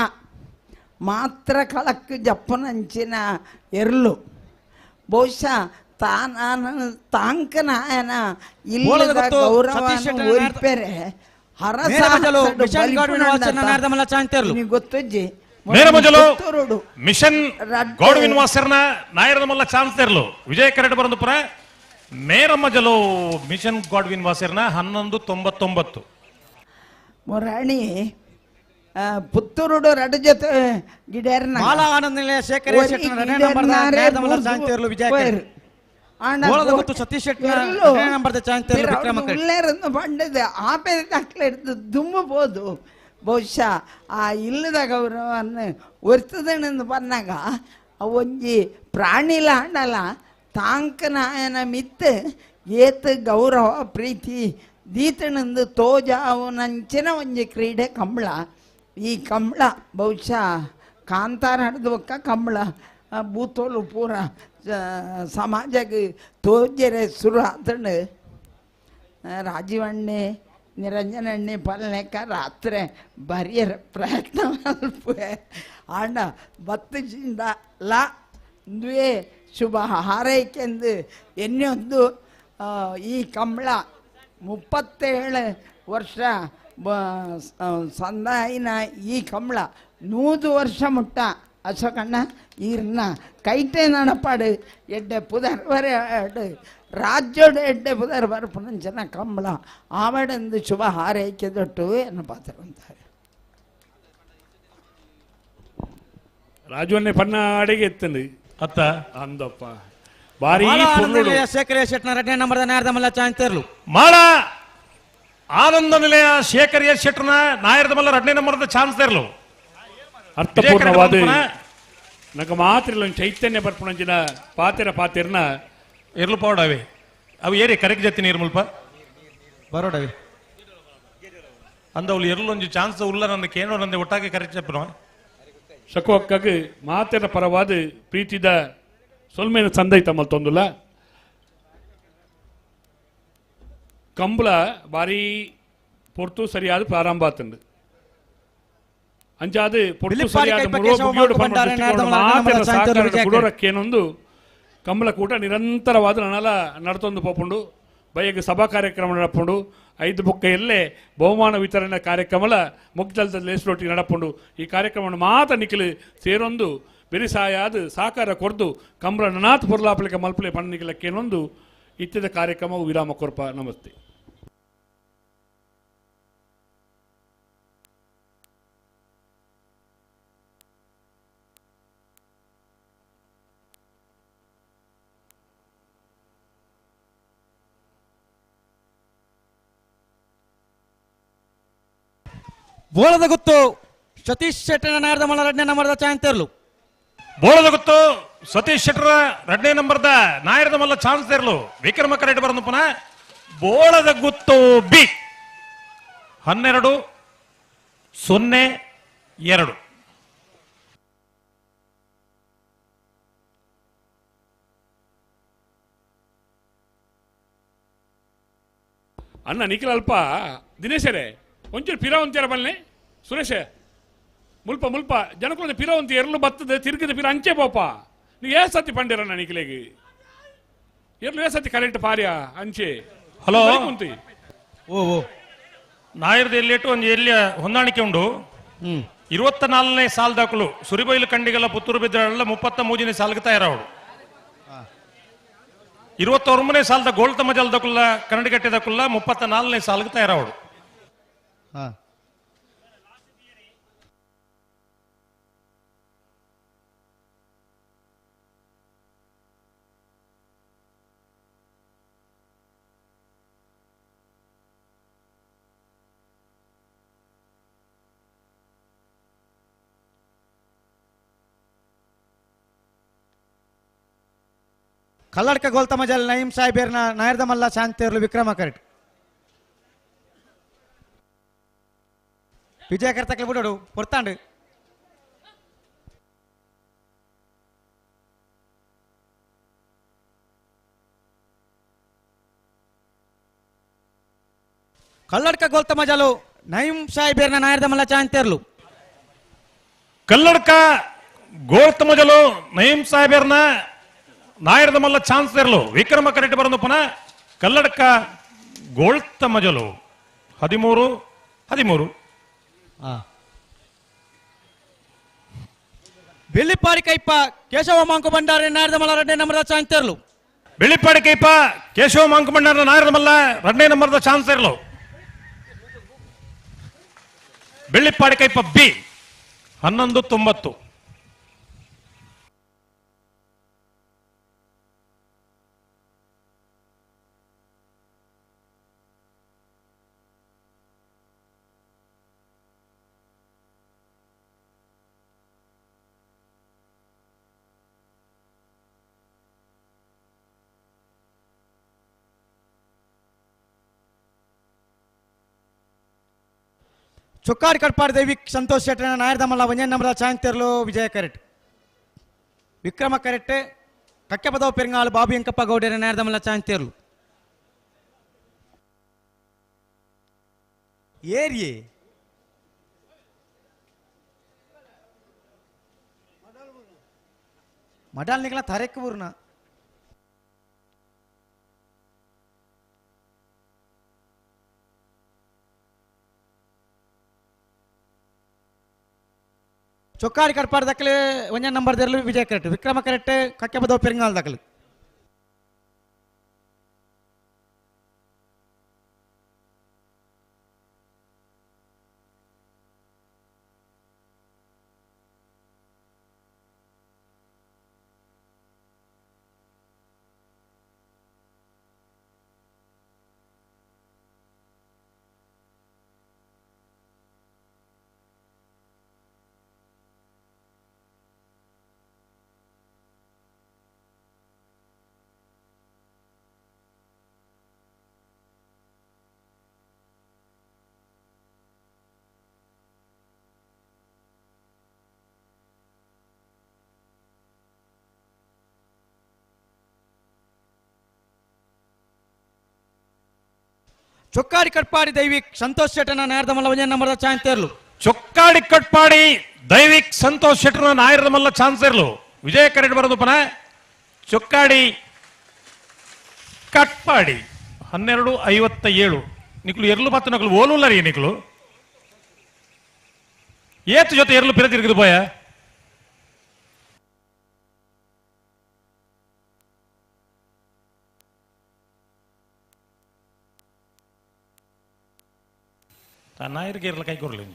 [SPEAKER 18] ಮಾತ್ರ ಕಳಕ್ಕೆ ಜಪ್ಪನಂಚಿನ ಎರ್ಲು ಬಹುಶಃ ತಾನ ತಾಂಕನಾಯನ ಇಲ್ಲದ ಗೌರವ ಒರಿಪೆರೆ ಗೊತ್ತಜ್ಜಿ
[SPEAKER 17] ಮಿಷನ್ ಗಾಡ್ವಿನ್ ವಾಸರ್ನ ನಾಯರದ ಮಲ್ಲ ಚಾನ್ಸ್ ಇರಲು ವಿಜಯ ಕರೆಕ್ಟ್ ಬರಂದುಪುರ ಮೇರಮ್ಮಜಲು ಮಿಷನ್ ಗಾಡ್ವಿನ್ ವಾಸರ್ನ 1199
[SPEAKER 18] ಮೊರಾಣಿ ಪುತ್ತೂರುಡು ರಡು ಜೊತೆ ಗಿಡೇರ್ನ
[SPEAKER 4] ಮಾಲಾ ಆನಂದ ನಿಲಯ ಶೇಖರ್ ವಿಜಯ ಸತೀಶ್
[SPEAKER 18] ಉಳ್ಳೇರನ್ನು ಪಂಡದ ಆಪೆ ದಾಖಲೆ ಹಿಡಿದು ದುಮ್ಮಬೋದು ಬಹುಶಃ ಆ ಇಲ್ಲದ ಗೌರವವನ್ನು ಒರ್ತದನೆಂದು ಬಂದಾಗ ಒಂಜಿ ಪ್ರಾಣಿಲ ಹಣ್ಣಲ್ಲ ತಾಂಕನಾಯನ ಮಿತ್ತು ಏತ್ ಗೌರವ ಪ್ರೀತಿ ದೀತಣಂದು ತೋಜಾವನಂಚಿನ ಒಂಜಿ ಕ್ರೀಡೆ ಕಂಬಳ. ಈ ಕಂಬಳ ಬಹುಶಃ ಕಾಂತಾರ ಹಡ್ದು ಬೊಕ್ಕ ಕಂಬಳ ಬೂತೋಲು ಪೂರ ಸಮಾಜಕ್ಕೆ ತೋಜರೆ ಶುರು ಆತಂಡು. ರಾಜೀವಣ್ಣೆ ನಿರಂಜನಣ್ಣೆ ಪಲ್ಲೆಕ್ಕ ರಾತ್ರಿ ಬರಿಯರ ಪ್ರಯತ್ನ ಮಲ್ಪುವೆ ಆಂಡ ಬತ್ತಿಂದ ಲಾ ಇಂದುವೇ ಶುಭ ಹಾರೈಕೆಂದು ಎನ್ನೊಂದು ಈ ಕಂಬಳ 37 ವರ್ಷ ಸಂದಾಯಿನ ಈ ಕಂಬಳ 100 ವರ್ಷ ಮುಟ್ಟ ಅಶೋಕಣ್ಣ ಈರ್ನ ಕೈಟೆ ನಡಪಾಡು ಎಡ್ಡೆ ಪುದರ್ ರಾಜ್ಯೋಡು ಎಡ್ಡೆ ಪುದರ್ ಬರ್ಪುನಂಚನ ಕಂಬಳ ಆವಡಂದು ಶುಭ ಹಾರೈಕೆ ದೊಟ್ಟು ಎನ್ನ ಪಾತ್ರ ಅಂತಾರೆ.
[SPEAKER 3] ರಾಜವನ್ನೇ ಪನ್ನ ಅಡಿಗೆ ಎತ್ತಂದು
[SPEAKER 17] ಅತ್ತ
[SPEAKER 3] ಅಂದಪ್ಪ ಭಾರಿ
[SPEAKER 4] ಶೇಖರ ಶೆಟ್ನ ಎರಡನೇ ನಂಬರ್ದ ನಾಯರದ ಮಲ್ಲ ಚಾಂತೇರ್ಲು
[SPEAKER 17] ಮಾಳ ಆನಂದ ನಿಲಯ ಶೇಖರ್ ಎಸ್ ಶೆಟ್ರನ ನಾಯರದ ಮಲ್ಲ ಎರಡನೇ ನಂಬರ್ದ ಚಾನ್ಸ್ ಇರಲು
[SPEAKER 3] ಅರ್ಥಪೂರ್ಣವಾದ ನಂಗೆ ಮಾತ್ರ ಇಲ್ಲ ಚೈತನ್ಯ ಬರ್ಪುಣಂಚಿನ ಪಾತಿರ ಪಾತಿರ್ನ
[SPEAKER 17] ಇರ್ಲು ಪೌಡವೆ ಅವು ಏರಿ ಕರೆಕ್ಟ್ ಜತ್ತಿ ನೀರು ಮುಲ್ಪ
[SPEAKER 4] ಬರೋಡವೆ
[SPEAKER 17] ಅಂದವಳು ಎರ್ಲೊಂಜಿ ಚಾನ್ಸ್ ಉಲ್ಲ ನಂದು ಕೇನೋ ನಂದೆ ಒಟ್ಟಾಗಿ ಕರೆಕ್ಟ್ ಜಪ್ಪನ
[SPEAKER 3] ಶಕುವಕ್ಕಾಗಿ ಮಾತಿನ ಪರವಾದ ಪ್ರೀತಿದ ಸೊಲ್ಮೇನ ಸಂದೈ ತಮ್ಮಲ್ಲಿ ತೊಂದುಲ್ಲ ಕಂಬಳ ಭಾರಿ ಪೊರ್ತು ಸರಿಯಾದ ಪ್ರಾರಂಭ ಆತಂದು ಅಂಚಾದ ಪೊರ್ತು ಸರಿಯಾದ ಕುಡೋರಕ್ಕೇನೊಂದು ಕಂಬಳ ಕೂಟ ನಿರಂತರವಾದ ನನಲ ನಡತೊಂದು ಪೋಪುಂಡು ಬೈಯಕ್ಕೆ ಸಭಾ ಕಾರ್ಯಕ್ರಮ ನಡಪುಂಡು 5 ಬೊಕ್ಕ ಎಲ್ಲೇ ಬಹುಮಾನ ವಿತರಣೆ ಕಾರ್ಯಕ್ರಮಲ ಮುಗ್ದಲ್ದ ಲೇಸ್ಲೊಟ್ಟಿಗೆ ನಡಪುಂಡು. ಈ ಕಾರ್ಯಕ್ರಮವನ್ನು ಮಾತ ನಿಖಲು ಸೇರೊಂದು ಬೆರಿಸಾಯಾದ ಸಾಕಾರ ಕೊರ್ದು ಕಂಬಳ ನನಾಥ್ ಪೊರ್ಲಾಪಲಿಕ ಮಲ್ಪಲೆ ಪಣ್ಣಿಕಲಕ್ಕೇನೊಂದು ಇತ್ಯದ ಕಾರ್ಯಕ್ರಮವು ವಿರಾಮ ಕೊರ್ಪ. ನಮಸ್ತೆ.
[SPEAKER 4] ಬೋಳದ ಗುತ್ತು ಸತೀಶ್ ಶೆಟ್ಟರ್ ನಾಯರದ ಮಲ್ಲ ಎರಡನೇ ನಂಬರ್ದ ಚಾಂತೇರ್ಲು
[SPEAKER 17] ಬೋಳದ ಗುತ್ತು ಸತೀಶ್ ಶೆಟ್ಟರ್ ಎರಡನೇ ನಂಬರ್ದ ನಾಯರದ ಮಲ್ಲ ಚಾನ್ಸ್ ಇರಲು ವಿಕ್ರಮ ಕರೆಕ್ಟ್ ಬರೋದು ಪುನಃ ಬೋಳದ ಗುತ್ತು ಬಿ 12 0 2.
[SPEAKER 3] ಅಣ್ಣ ನಿಖಿಲ್ ಅಲ್ಪ ದಿನೇಶರೇ ಒಂಚೂರು ಪಿರಾ ಒಂಚೂರ ಬಲ್ಲೆ ಸುರೇಶ ಮುಲ್ಪ ಮುಲ್ಪ ಜನಕುಲ ಪಿರ ಒಂತ ಎರ್ಲು ಬತ್ತದ ತಿರುಗಿದ ಪಿರ ಅಂಚೆ ಪೋಪ ನೀವು ಏ ಸತಿ ಪಂಡಿರಣ್ಣ ನಿಕ್ಲೆಗ್ ಎರ್ಲು ಏ ಸತಿ ಕರೆಂಟ್ ಪಾರ್ಯ ಅಂಚೆ
[SPEAKER 17] ಹಲೋ
[SPEAKER 3] ಕುಂತಿ
[SPEAKER 17] ಓ ಓ ನಾಯರ್ದ ಎಲ್ಲಿಟ್ಟು ಒಂದು ಎಲ್ಲಿಯ ಹೊಂದಾಣಿಕೆ ಉಂಡು 24ನೇ ಸಾಲದಾಕಲು ಸುರಿಬೈಲು ಕಂಡಿಗೆಲ್ಲ ಪುತ್ತೂರು ಬಿದ್ದಲ್ಲ 33ನೇ ಸಾಲ್ಗೆ ತಯಾರಾವಡು 29ನೇ ಸಾಲದ ಗೋಲ್ತ ಮಜಲ್ದಕುಲ್ಲ ಕನ್ನಡಿಗಟ್ಟೆದಕುಲ್ಲ 34ನೇ ಸಾಲ್ಗೆ ತಯಾರಾವಡು.
[SPEAKER 4] ಕಲ್ಲಡ್ಕ ಗೋಲ್ತ ಮಜಲ್ ನಯೀಂ ಸಾಹೇಬೇರ್ನ ನಾಯರ್ದ ಮಲ್ಲ ಶಾಂತಿಯರ್ಲು ವಿಕ್ರಮ ಕರೆಕ್ಟ್ ವಿಜಯ ಕರ್ತಕ್ಲೆ ಬಿಡೋಡು ಪೊರ್ತಾಂಡು ಕಲ್ಲಡ್ಕ ಗೋಲ್ತ ಮಜಲು ನಯೀಂ ಸಾಹೇಬೇರ್ನ ನಾಯರ್ದ ಮಲ್ಲ ಶಾಂತಿಯರ್ಲು
[SPEAKER 17] ಕಲ್ಲಡ್ಕ ಗೋಲ್ತ ಮಜಲು ನಯೀಂ ಸಾಹೇಬೇರ್ನ ನಾಯರ್ದ ಮಲ್ಲ ಚಾನ್ಸ್ ಇರಲು ವಿಕ್ರಮ ಕರೆಕ್ಟ್ ಬರಂದು ಪುನಃ ಕಲ್ಲಡ್ಕ ಗೋಳ್ತ ಮಜಲು 13 13.
[SPEAKER 4] ಬೆಳ್ಳಿಪಾಡಿ ಕೈಪ ಕೇಶವ ಮಾಂಕು ಭಂಡಾರಿ ನಾಯರ್ದ ಮಲ್ಲ 2ನೇ ನಂಬರ್ದ ಚಾನ್ಸ್ ಇರಲು.
[SPEAKER 17] ಬೆಳ್ಳಿಪಾಡಿ ಕೈಪ ಕೇಶವ ಮಾಂಕು ಭಂಡಾರಿ ನಾಯರ್ದ ಮಲ್ಲ 2ನೇ ನಂಬರ್ದ ಚಾನ್ಸ್ ಇರಲು. ಬೆಳ್ಳಿಪಾಡಿ ಕೈಪ ಬಿ 11:90.
[SPEAKER 4] ಚೊಕ್ಕಾಡಿ ಕಟ್ಪಾಡಿ ದೇವಿ ಸಂತೋಷ್ ಶೆಟ್ಟನ ನಾಯರ್ದ ಮಲ್ಲ 1ನೇ ನಂಬರ್ದ ಚಾಂತಿರ್ಲು ವಿಜಯ ಕರೆಕ್ಟ್ ವಿಕ್ರಮ ಕರೆಕ್ಟ್ ಕಕ್ಕೆಪದವ ಪೆರಂಗಾಳು ಬಾಬು ವೆಂಕಪ್ಪ ಗೌಡರ ನಾಯರ್ದ ಮಲ್ಲ ಚಾಂತಿರ್ಲು ಏರಿಯೇ ಮಡಾಲ್ ನಿಕಲ ತರೆಕ್ ಊರ್ನ ಚೊಕ್ಕಾಡಿ ಕಟ್ಪಾಡಿ ದಕ್ಕಲೆ 1ನೇ ನಂಬರ್ ದೆರ್ಲು ವಿಜಯ ಕರೆಕ್ಟ್ ವಿಕ್ರಮ ಕರೆಕ್ಟ್ ಕಕ್ಕೆಪದವ ಪೆರಂಗಾಳು ದಕ್ಕಲು. ಚೊಕ್ಕಾಡಿ ಕಟ್ಪಾಡಿ ದೈವಿಕ್ ಸಂತೋಷ್ ಶೆಟ್ಟನ ನಾಯರ್ದ ಮಲ್ಲ 1ನೇ ನಂಬರ್ದ ಚಾನ್ಸ್ ಇರಲು.
[SPEAKER 17] ಚೊಕ್ಕಾಡಿ ಕಟ್ಪಾಡಿ ದೈವಿಕ್ ಸಂತೋಷ್ ಶೆಟ್ಟನ ನಾಯರ್ದ ಮಲ್ಲ ಚಾನ್ಸ್ ಇರಲು ವಿಜಯ ಕರೆಕ್ಟ್ ಬರೋದು ಪುನಃ ಚೊಕ್ಕಾಡಿ ಕಟ್ಪಾಡಿ 12:57. ನಿಕ್ಲು ಎರ್ಲು ಪತ್ತು ನಕಲು ಓಲುಲ್ಲ ರೀ ನಿಕ್ಲು ಏತು ಜೊತೆ ಎರ್ಲು ಪಿರ ತಿರುಗಿದು ಪೋಯ ನಾಯರ್ಗೆ ಇರಲ ಕೈ ಕೊರಲಿ.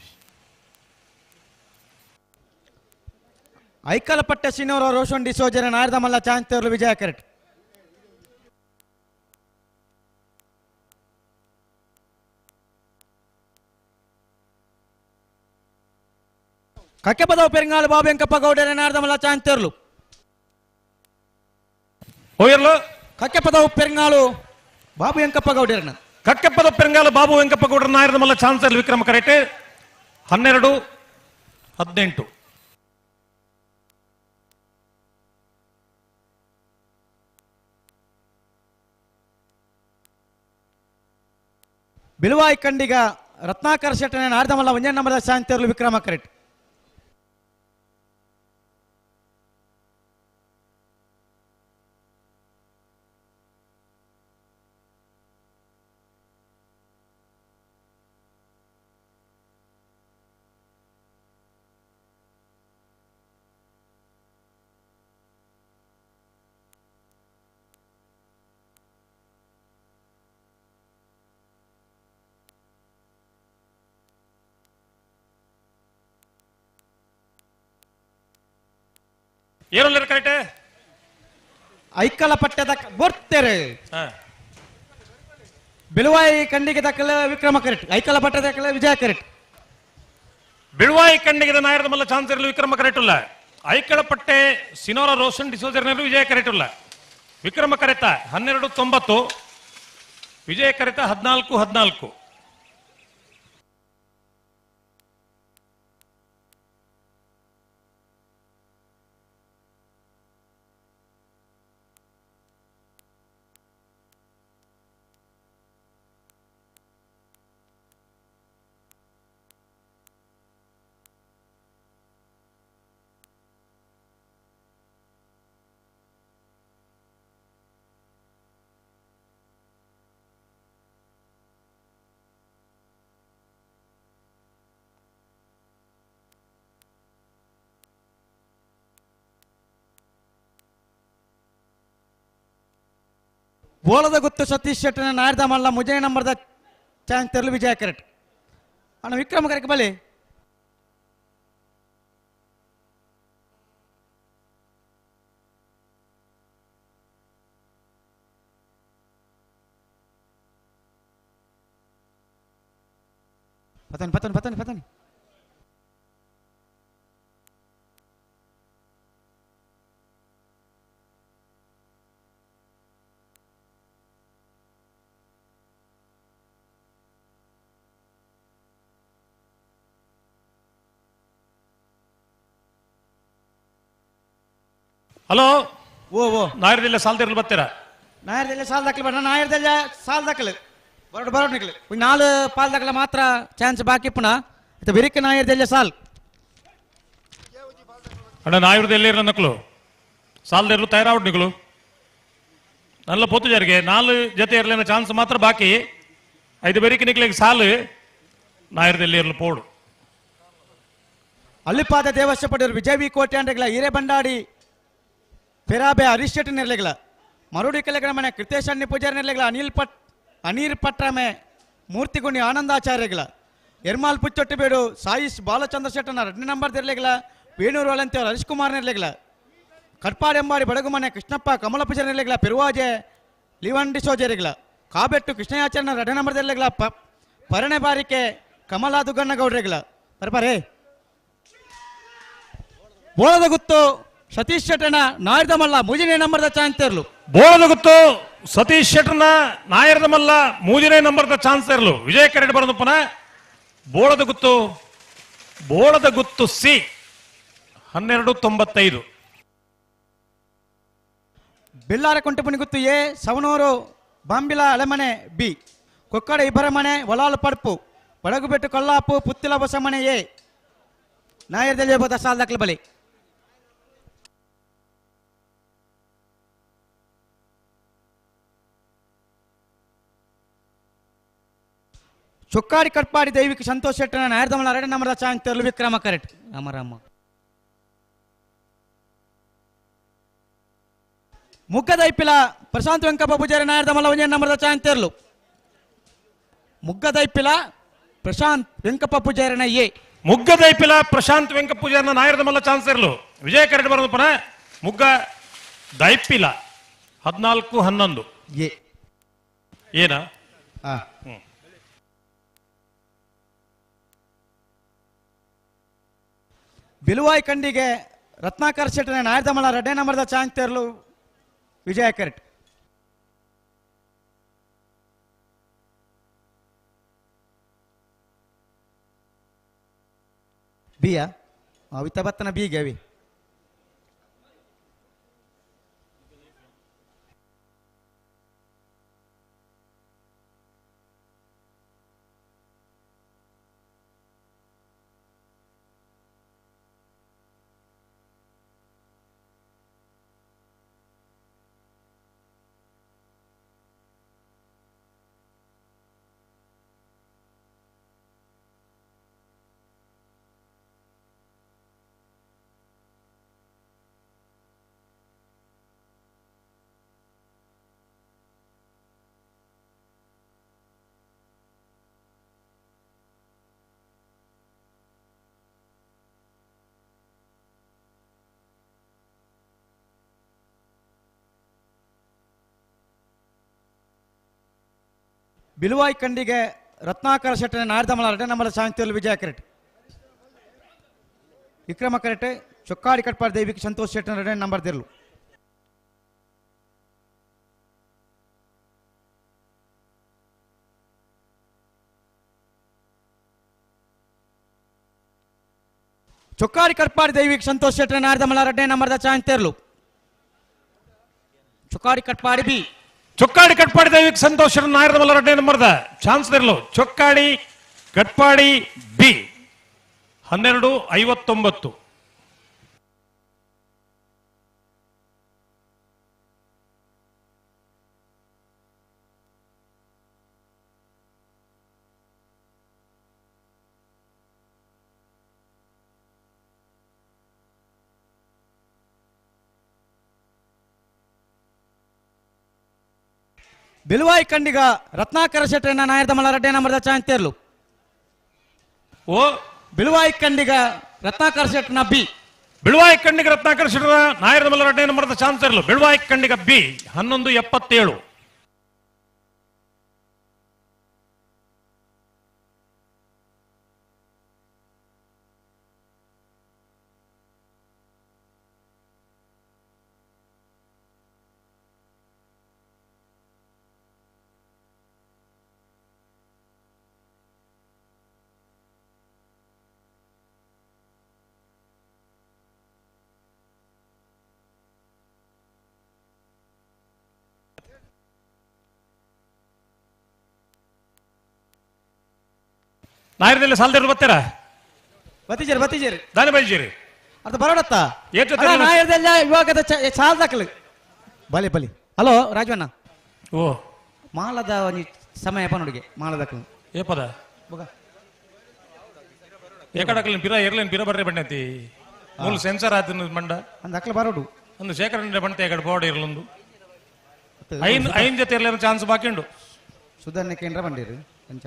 [SPEAKER 4] ಐಕಲಪಟ್ಟ ಸಿನೋರ ರೋಷನ್ ಡಿಸೋಜರ ನಾಯರ್ದ ಮಲ್ಲ ಚಾಂತೇರ್ಲು ವಿಜಯ ಕರೆಕ್ಟ್. ಕಕ್ಕೆಪದವ ಪೆರಂಗಾಳು ಬಾಬು ವೆಂಕಪ್ಪ ಗೌಡರ ನಾಯರ್ದ ಮಲ್ಲ ಚಾಂತೇರ್ಲು.
[SPEAKER 17] ಹೋಗಿರ್ಲು
[SPEAKER 4] ಕಕ್ಕೆಪದವ ಪೆರಂಗಾಳು ಬಾಬು ವೆಂಕಪ್ಪ ಗೌಡರನ
[SPEAKER 17] ಕಕ್ಕೆಪ್ಪದ ಪೆರಂಗಾಲ ಬಾಬು ವೆಂಕಪ್ಪ ಗೌಡರ ನಾಯರ್ದ ಮಲ್ಲ ಚಾನ್ಸರ್ ವಿಕ್ರಮ ಕರೆಕ್ಟ್ 12:18.
[SPEAKER 4] ಬಿಳುವಾಯಿ ಕಂಡಿಗ ರತ್ನಾಕರ್ ಶೆಟ್ಟನ ನಾರ್ದಮಲ್ಲ 1ನೇ ನಂಬರ್ ಶಾಂತಿಯರ್ಲು ವಿಕ್ರಮ ಕರೆಕ್ಟ್.
[SPEAKER 17] ಏರೊಲ್ಲೆರ್ ಕರೆಕ್ಟ್
[SPEAKER 4] ಐಕಲ ಪಟ್ಟದ ಬೊರ್ತೆರೆ ಬಿಳುವಾಯಿ ಖಂಡಿಗೆ ದಾಖಲೆ ವಿಕ್ರಮ ಕರೆಕ್ಟ್ ಐಕಲ ಪಟ್ಟದ ದಾಖಲೆ ವಿಜಯ ಕರೆಕ್ಟ್
[SPEAKER 17] ಬಿಳುವಾಯಿ ಖಂಡಿಗೆ ನಾಯರದ ಮಲ್ಲ ಚಾನ್ಸ್ ಇರಲು ವಿಕ್ರಮ ಕರೆಕ್ಟ್ ಇಲ್ಲ ಐಕಳ ಪಟ್ಟೆ ಸಿನೋರ ರೋಷನ್ ಡಿಸೋಜರ್ನಲ್ಲೂ ವಿಜಯ ಕರೆಕ್ಟ್ ಇಲ್ಲ ವಿಕ್ರಮ ಕರೆತ 12.90 ವಿಜಯ ಕರೆತ 14.14.
[SPEAKER 4] ಬೋಳದ ಗುತ್ತು ಸತೀಶ್ ಶೆಟ್ಟನ ನಾಯರ್ದ ಮಲ್ಲ ಮುಜೆ ನಂಬರ್ದ ಚಾನ್ಸ್ ತೆರಲು ವಿಜಯ ಕರೆಕ್ಟ್ ಅಣ್ಣ ವಿಕ್ರಮ ಕರೆಕ್ಟ್ ಬಲಿ ಪತನಿ ಪತನಿ ಪತನಿ ಪತನಿ
[SPEAKER 17] ಹಲೋ
[SPEAKER 4] ಓ ಓ
[SPEAKER 17] ನಾಯರ್ದೆಲ್ಲ ಸಾಲ್ದಿರಲು ಬರ್ತೀರಾ
[SPEAKER 4] ನಾಯರ್ದೆಲ್ಲ ಸಾಲ್ ದಾಖಲೆ ಬೇಡ ನಾಯರ್ದೆಲ್ಲ ಸಾಲ್ ದಾಖಲೆ ಬರೋಡು ಬರೋಡು ನಿಕ್ಲೆ ನಾಲ್ ಪಾಲ್ ದಾಖಲೆ ಮಾತ್ರ ಚಾನ್ಸ್ ಬಾಕಿ ಪುನಃ ಇದು ಬಿರಿಕ್ ನಾಯರ್ದೆಲ್ಲ ಸಾಲ್
[SPEAKER 17] ಅಣ್ಣ ನಾಯರ್ದೆಲ್ಲ ಇರೋ ನಕ್ಲು ಸಾಲ್ದಿರಲು ತಯಾರಾವಡ್ ನಿಕ್ಲು ನಲ್ಲ ಪೊತ್ತು ಜಾರಿಗೆ ನಾಲ್ ಜೊತೆ ಇರಲಿನ ಚಾನ್ಸ್ ಮಾತ್ರ ಬಾಕಿ ಐದು ಬೆರಿಕ್ ನಿಕ್ಲಿಗೆ ಸಾಲು ನಾಯರ್ದೆಲ್ಲ ಇರಲು ಪೋಡು
[SPEAKER 4] ಅಲ್ಲಿಪಾದ ದೇವಸ್ವ ಪಡೆಯರು ವಿಜಯ್ ವಿ ಕೋಟೆ ಅಂಡ್ರೆಗಳ ಹಿರೇಬಂಡಾಡಿ ಪೆರಾಬೆ ಹರೀಶ್ ಶೆಟ್ಟಿ ನಿರ್ಲೆಗಳ ಮರುಡಿ ಕಲೆಗಳ ಮನೆ ಕೃತೇಶ್ ಅಣ್ಣಿ ಪೂಜಾರಿ ನಿರ್ಲೆಗಳ ಅನಿಲ್ ಪಟ್ ಅನೀರ್ ಪಟ್ರಮೆ ಮೂರ್ತಿಗುಣಿ ಆನಂದಾಚಾರ್ಯಗಳ ಎರ್ಮಾಲ್ ಪುಚ್ಚೊಟ್ಟಿಬೇಡು ಸಾಯಿಶ್ ಬಾಲಚಂದ್ರ ಶೆಟ್ಟನ ಎರಡನೇ ನಂಬರ್ ನಿರ್ಲೆಗಳ ವೇಣೂರು ವಲಂತಿಯವರು ಹರೀಶ್ ಕುಮಾರ್ ನಿರ್ಲೆಗಳ ಕಟ್ಪಾಡೆಂಬಾಡಿ ಬಡಗುಮನೆ ಕೃಷ್ಣಪ್ಪ ಕಮಲ ಪೂಜಾರಿ ನಿರ್ಲೆಗಳ ಪೆರುವಾಜೆ ಲಿವನ್ ಡಿಸೋಜರಿಗಳ ಕಾಬೆಟ್ಟು ಕೃಷ್ಣಯಾಚಾರ್ಯನ ಎರಡನೇ ನಂಬರ್ ನಿರ್ಲೆಗಳ ಪರಣೆ ಬಾರಿಕೆ ಕಮಲಾ ದುಗ್ಗಣ್ಣಗೌಡ್ರಿಗಳ ಬರಬಾರೇ ಬೋಳದ ಗುತ್ತು ಸತೀಶ್ ಶೆಟ್ಟನ ನಾಯರ್ದ ಮಲ್ಲ ಮೂಜಿನೇ ನಂಬರ್ದ ಚಾನ್ಸ್ ಇರಲು
[SPEAKER 17] ಬೋಳದ ಗುತ್ತು ಸತೀಶ್ ಶೆಟ್ಟರ್ನ ನಾಯರ್ದ ಮಲ್ಲ ಮೂಜನೇ ನಂಬರ್ದ ಚಾನ್ಸ್ ಇರಲು ವಿಜಯ ಕರೆಡ್ ಬರೋದಪ್ಪನ ಬೋಳದ ಗುತ್ತು ಬೋಳದ ಗುತ್ತು ಸಿ 12.95.
[SPEAKER 4] ಬೆಳ್ಳಾರ ಕೊಂಟಪುನಿ ಗುತ್ತು ಎ ಸವನೂರು ಬಾಂಬಿಲ ಅಲೆಮನೆ ಬಿ ಕೊಕ್ಕಡ ಇಬ್ಬರಮನೆ ಒಲಾಲು ಪಡ್ಪು ಬಡಗುಬೆಟ್ಟು ಕೊಲ್ಲಾಪು ಪುತ್ತಿಲ ಬಸಮನೆ ಎ ನಾಯರ್ದಲ್ಲಿ ಬೋದ ಸಾಲ್ ದಾಖಲೆ ಬಲಿ ಚೊಕ್ಕಾಡಿ ಕಟ್ಪಾಡಿ ದೈವಿಕ ಸಂತೋಷ್ ಶೆಟ್ಟನ ನಾಯರ್ದಮಲ ಎರಡು ನಂಬರ್ದ ಚಾಂಗ್ ತೆರಲು ವಿಕ್ರಮ ಕರೆಕ್ಟ್ ರಾಮ ರಾಮ ಮುಗ್ಗದೈಪಿಲ ಪ್ರಶಾಂತ್ ವೆಂಕಪ್ಪ ಪೂಜಾರಿ ನಾಯರ್ದಮಲ ಒಂಜೆ ನಂಬರ್ದ ಚಾಂಗ್ ತೆರಲು ಮುಗ್ಗದೈಪಿಲ ಪ್ರಶಾಂತ್ ವೆಂಕಪ್ಪ ಪೂಜಾರಿನ ಎ
[SPEAKER 17] ಮುಗ್ಗದೈಪಿಲ ಪ್ರಶಾಂತ್ ವೆಂಕಪ್ಪ ಪೂಜಾರಿನ ನಾಯರ್ದಮಲ್ಲ ಚಾನ್ಸ್ ಇರಲು ವಿಜಯ ಕರೆಡ್ ಬರೋದಪ್ಪನ ಮುಗ್ಗ ದೈಪಿಲ 14.11
[SPEAKER 4] ಎ
[SPEAKER 17] ಏನಾ
[SPEAKER 4] ಬಿಲುವಾಯಿ ಕಂಡಿಗೆ ರತ್ನಾಕರ್ ಶೆಟ್ಟನ ನಾಯರ್ದಮಲ ಎರಡನೇ ನಂಬರ್ದ ಚಾಂಗ್ ತೆರಲು ವಿಜಯ ಕರೆಕ್ಟ್ ಬಿಯಾ ಅವಿತ ಬತ್ತನ ಬೀಗೆ ಅವಿ ಬಿಲುವಾಯಿ ಕಂಡಿಗೆ ರತ್ನಾಕರ ಶೆಟ್ಟನ ನಾರ್ದಮಲ ರಡ್ಡೆ ನಂಬರ್ ಚಾನ್ಸ್ ವಿಜಯ ಕರೆಟ್. ವಿಕ್ರಮ ಕರೆಟ್ ಚೊಕ್ಕಾಡಿ ಕಟ್ಪಾಡಿ ದೇವಿಗೆ ಸಂತೋಷ್ ಶೆಟ್ಟನ ರಡ್ಡೆ ನಂಬರ್ ದಿರ್ಲು. ಚೊಕ್ಕಾಡಿ ಕಟ್ಪಾಡಿ ದೈವಿಕ್ ಸಂತೋಷ್ ಶೆಟ್ಟನ ನಾರ್ದಮಲ ರಡ್ಡೆ ನಂಬರ್ದ ಚಾನ್ಸ್ ತೆರ್ಲು. ಚೊಕ್ಕಾಡಿ ಕಟ್ಪಾಡಿ ಬಿ.
[SPEAKER 17] ಚೊಕ್ಕಾಡಿ ಕಟ್ಪಾಡಿ ದೈವಿಕ್ ಸಂತೋಷ್ ಶೆಟ್ಟನ ನಾರ್ದಮಲ ರಡ್ಡೆ ನಂಬರ್ದ ಚಾನ್ಸ್ ತೆರ್ಲು. ಚೊಕ್ಕಾಡಿ ಕಟ್ಪಾಡಿ ಬಿ 12:59.
[SPEAKER 4] ಬಿಲುವಾಯಿ ಕಂಡಿಗ ರತ್ನಾಕರ ಶೆಟ್ಟನ ನಾಯರ್ದಮಲ ರಡ್ಡೆ ನಂಬರ್ದ ಚಾನ್ಸ್ ತೆರ್ಲು.
[SPEAKER 17] ಓ
[SPEAKER 4] ಬಿಲುವಾಯಿ ಕಂಡಿಗ ರತ್ನಾಕರ ಶೆಟ್ಟನ ಬಿ.
[SPEAKER 17] ಬಿಳುವಾಯಿ ಕಂಡಿಗ ರತ್ನಾಕರ ಶೆಟ್ಟನ ನಾಯರ್ದಮಲ ರಡ್ಡೆ ನಂಬರ್ದ ಚಾನ್ಸ್ ತೆರ್ಲು. ಬಿಳುವಾಯಿ ಕಂಡಿಗ ಬಿ 11:77. ನಾಯರದಲ್ಲಿ ಸಾಲದಿರು ಬರ್ತೀರಾ?
[SPEAKER 4] ಬತ್ತೀಜೇರಿ ಬತ್ತೀಜೇರಿ
[SPEAKER 17] ದಾನಿ ಬೈಜೇರಿ
[SPEAKER 4] ಅದು ಬರೋಡತ್ತ
[SPEAKER 17] ಏನ್ ಜೊತೆ
[SPEAKER 4] ನಾಯರದೆಲ್ಲ ಇವಾಗದ ಸಾಲದಾಕಲು ಬಲಿ ಬಲಿ. ಹಲೋ ರಾಜವಣ್ಣ.
[SPEAKER 17] ಓ
[SPEAKER 4] ಮಾಲದ ಒಂಜಿ ಸಮಯ ಪನೋಡಿಗೆ ಮಾಲದಕಲು
[SPEAKER 17] ಏ ಪದ
[SPEAKER 4] ಬುಗ
[SPEAKER 17] ಏಕಡಕಲಿನ ಪಿರ ಎರ್ಲೇನ್ ಪಿರ ಬರ್ರೆ ಬಂಡತಿ ಮೂಲ ಸೆನ್ಸರ್ ಆತನ ಬಂಡ
[SPEAKER 4] ಅಂದ ಅಕ್ಲ ಬರೋಡು
[SPEAKER 17] ಅಂದು ಶೇಖರಣೆ ಬಂಟೆ ಎಕಡೆ ಬೋರ್ಡ್ ಇರಲೊಂದು ಐನ್ ಐನ್ ಜೊತೆ ಇರ್ಲೇನ ಚಾನ್ಸ್ ಬಾಕಿ ಉಂಡು.
[SPEAKER 4] ಸುಧರ್ಣ ಕೇಂದ್ರ ಬಂಡಿರು ಅಂಚ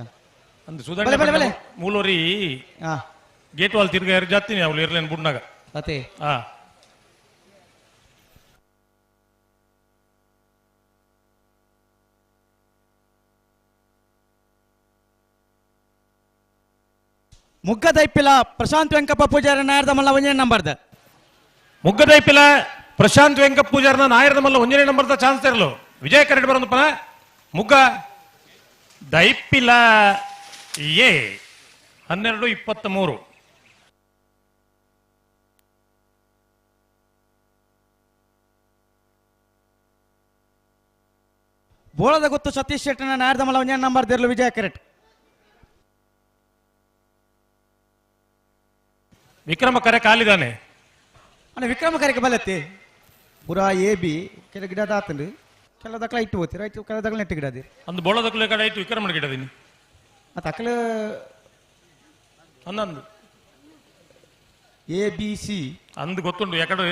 [SPEAKER 17] ಅಂದು ಸುಧರ್ಣ ಮೂಲೋರಿ ಗೇಟ್ ವಾಲ್ ತಿರ್ಗ ಎರ್ ಜಾತಿನಿ ಅವಳು ಇರ್ಲೇನ್ ಬುಡ್ನಾಗ
[SPEAKER 4] ಅತೆ.
[SPEAKER 17] ಹಾ
[SPEAKER 4] ಮುಗ್ಗದೈಪಿಲ ಪ್ರಶಾಂತ್ ವೆಂಕಪ್ಪ ಪೂಜಾರಿ ನಾಯರ್ದಮಲ್ಲ ಒಂಜನೇ ನಂಬರ್ದ.
[SPEAKER 17] ಮುಗ್ಗದೈಪಿಲ ಪ್ರಶಾಂತ್ ವೆಂಕಪ್ಪ ಪೂಜಾರಿನ ನಾಯರ್ದಮಲ್ಲ ಒಂಜನೇ ನಂಬರ್ದ ಚಾನ್ಸ್ ಇರಲು. ವಿಜಯ ಕರೆಡ್ ಬರೋದಪ್ಪನ ಮುಗ್ಗ ದೈಪಿಲ ಎ 12:23.
[SPEAKER 4] ಬೋಳದ ಗೊತ್ತು ಸತೀಶ್ ಶೆಟ್ಟನ ನಾಯರ್ದಮಲ್ಲ ಒಂಜನೇ ನಂಬರ್ ದಿರ್ಲು ವಿಜಯ ಕರೆಟ್.
[SPEAKER 17] ವಿಕ್ರಮ ಕರೆ ಕಾಲಿದಾನೆ.
[SPEAKER 4] ಅಣ್ಣ ವಿಕ್ರಮ ಕರೆಗೆ ಬಲತ್ತೆ ಪೂರಾ ಎ ಬಿ ಕೆಲ ಗಿಡ ದಾತಂಡು ಕೆಲ ದಕ್ಲ ಇಟ್ಟು ಹೋಗ್ತೀರ ಆಯ್ತು ಕೆಲ ದಕ್ಲ ನೆಟ್ಟು ಗಿಡ ಅದೇ
[SPEAKER 17] ಅಂದು ಬೋಳದಕ್ಲೆ ಕಡೆ ಆಯ್ತು ವಿಕ್ರಮನ ಗಿಡದಿನಿ
[SPEAKER 4] ಮತ್ತೆ ಅಕ್ಲ
[SPEAKER 17] ಅಂದಂದು
[SPEAKER 4] ಎ ಬಿ ಸಿ
[SPEAKER 17] ಅಂದು ಗೊತ್ತುಂಡು ಯಾಕಡೆ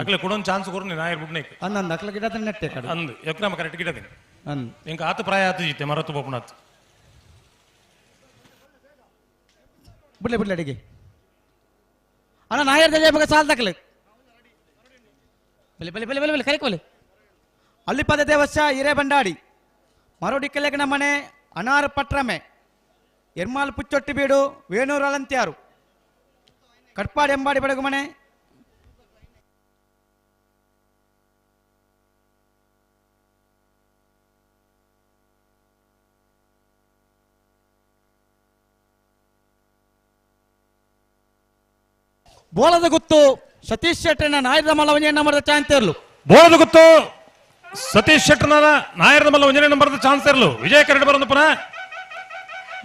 [SPEAKER 17] ಅಕ್ಲೆ ಕೊಡೊಂದು ಚಾನ್ಸ್ ಕೊರು ನೀನು ನಾಯರ್ ಬುಡ್ನೇಕ್
[SPEAKER 4] ಅಂದಂದು ಅಕ್ಲ ಗಿಡ ನೆಟ್ಟೆ ಕಡೆ
[SPEAKER 17] ಅಂದು ವಿಕ್ರಮ ಕರೆಕ್ಟ್ ಗಿಡದಿನಿ
[SPEAKER 4] ಅಂದು
[SPEAKER 17] ಇಂಕ ಆತ ಪ್ರಾಯ ಆತು ಜಿತ್ತೆ ಮರತು ಬೋಪನಾತ್
[SPEAKER 4] ಬಿಡ್ಲೆ ಬಿಡ್ಲೆ ಅಡಿಗೆ ಅಣ್ಣ ನಾಯರ್ ದಜೆ ಸಾಲ ದಾಖಲೆ ಬಲೆ ಬಲೆ ಬಲೆ ಬಲೆ ಬಲೆ ಕರೆಕೋಲೆ ಅಲ್ಲಿಪದ ದೇವಸ್ಥ ಹಿರೇಬಂಡಾಡಿ ಮರೋಡಿ ಕೆಲೆಗನ ಮನೆ ಅನಾರ ಪಟ್ರಮೆ ಎರ್ಮಾಲ್ ಪುಚ್ಚೊಟ್ಟಿ ಬೀಡು ವೇಣೂರು ಅಲಂತ್ಯಾರು ಕಟ್ಪಾಡಿ ಎಂಬಾಡಿ ಬಡಗು ಮನೆ ಬೋಳದ ಗುತ್ತು ಸತೀಶ್ ಶೆಟ್ಟನ ನಾಯರದ ಮಲ್ಲ ಒಂಜನೇ ನಂಬರ್ದ ಚಾನ್ಸ್ ಇರಲು.
[SPEAKER 17] ಬೋಳದ ಗುತ್ತು ಸತೀಶ್ ಶೆಟ್ಟನ ನಾಯರದ ಮಲ್ಲ ಒಂಜನೇ ನಂಬರ್ದ ಚಾನ್ಸ್ ಇರಲು. ವಿಜಯ ಕರಡ್ ಬರೋದು ಪುನಃ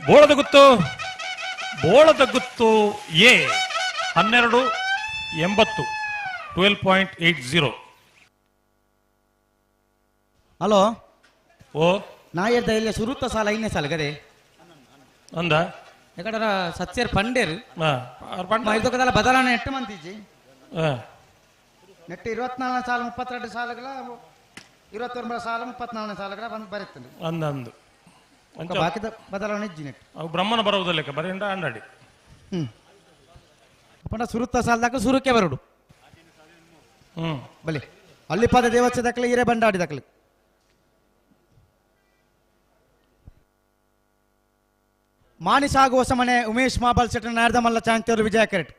[SPEAKER 17] ಬೋಳದ ಗುತ್ತು ಬೋಳದ ಗುತ್ತು ಎ 12:80 12.80.
[SPEAKER 4] ಹಲೋ
[SPEAKER 17] ಓ
[SPEAKER 4] ನಾಯರ್ದ ಇಲ್ಲ ಸುರುತ್ತ ಸಾಲ ಐದನೇ ಸಾಲ ಗದೆ
[SPEAKER 17] ಅಂದ
[SPEAKER 4] ಯಾಕಂದ್ರೆ ಸತ್ಯರ್ ಪಂಡೇರು ಇದಕ್ಕೆಲ್ಲ ಬದಲಾವಣೆ ನೆಟ್ಟು ಮಂತಿಜ್ಜಿ ನೆಟ್ಟು 24ನೇ ಸಾಲ 32 ಸಾಲುಗಳ 29 ಸಾಲ 34ನೇ ಸಾಲುಗಳ ಬಂದು ಬರೀತದೆ
[SPEAKER 17] ಅಂದ ಅಂದು
[SPEAKER 4] ಬಾಕಿದ ಬದಲಾವಣೆ ಇಜ್ಜಿ ನೆಟ್ಟು
[SPEAKER 17] ಅವು ಬ್ರಹ್ಮನ ಬರೋದಲ್ಲ ಬರೀಂಡ ಅಂಡಾಡಿ
[SPEAKER 4] ಪಂಡ ಸುರುತ್ತ ಸಾಲದಾಗ ಸುರುಕೆ ಬರೋಡು ಬಲಿ ಅಲ್ಲಿಪಾದ ದೇವಸ್ಥಾನ ದಾಖಲೆ ಹಿರೇ ಬಂಡಾಡಿ ದಾಖಲೆ. ಮಾನಿಸಾಗು ಹೊಸಮನೆ ಉಮೇಶ್ ಮಾಬಲ್ ಶೆಟ್ಟರ್ ನಾರ್ದಮಲ್ಲ ಚಾಂತೇರು ವಿಜಯ ಕರೆಟ್.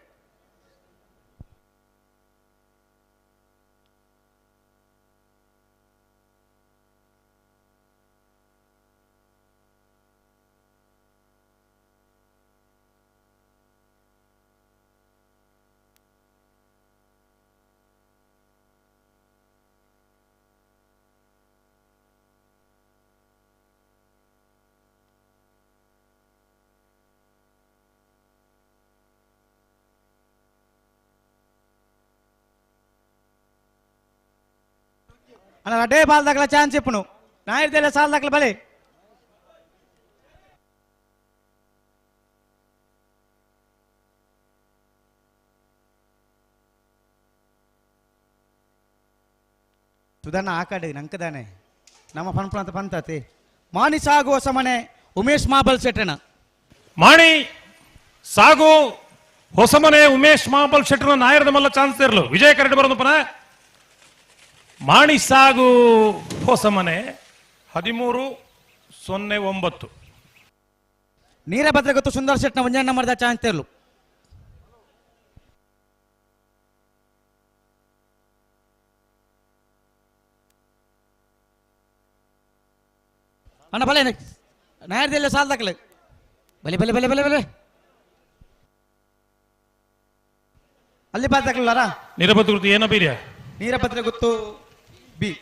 [SPEAKER 4] ಅಣ್ಣ ರಡ್ಡೇ ಬಾಲ್ ದಾಖಲ ಚಾನ್ಸ್ ಇಪ್ಪನು ನಾಯಿರ್ದೆಲ್ಲ ಸಾಲ್ ದಾಖಲೆ ಬಲೆ. ಸುಧಾರಣ ಆ ಕಡೆ ನಂಕದಾನೆ ನಮ್ಮ ಪನ್ಪುಣ ಅಂತ ಪಂತಾತಿ. ಮಾಣಿ ಸಾಗು ಹೊಸಮನೆ ಉಮೇಶ್ ಮಾಬಲ್ ಶೆಟ್ಟಣ.
[SPEAKER 17] ಮಾಣಿ ಸಾಗು ಹೊಸಮನೆ ಉಮೇಶ್ ಮಾಬಲ್ ಶೆಟ್ಟಣ ನಾಯರದ ಮಲ್ಲ ಚಾನ್ಸ್ ಇರಲು ವಿಜಯ ಕರಡಿ ಬರೋದು ಪುನಃ. ಮಾಣಿ ಸಾಗು ಹೊಸಮನೆ 13.09.
[SPEAKER 4] ನೀರಭದ್ರ ಗೊತ್ತು ಸುಂದರ್ ಶೆಟ್ನ ಒಂಜಣ್ಣ ಮರದ ಚಾನ್ಸ್ ಇರಲು. ಅಣ್ಣ ಬಲೆ ನಾಯರ್ದೆಲ್ಲ ಸಾಲ್ ದಾಖಲೆ ಬಲೆ ಬಲೆ ಬಲೆ ಬಲೆ ಬಲೆ ಅಲ್ಲಿ ಬಾಲ್ ದಾಖಲಾರ.
[SPEAKER 17] ನೀರಭದ್ರ ಗುರುತು ಏನ ಬೀರ್ಯ?
[SPEAKER 4] ನೀರಭದ್ರ ಗುತ್ತು ಬಿ.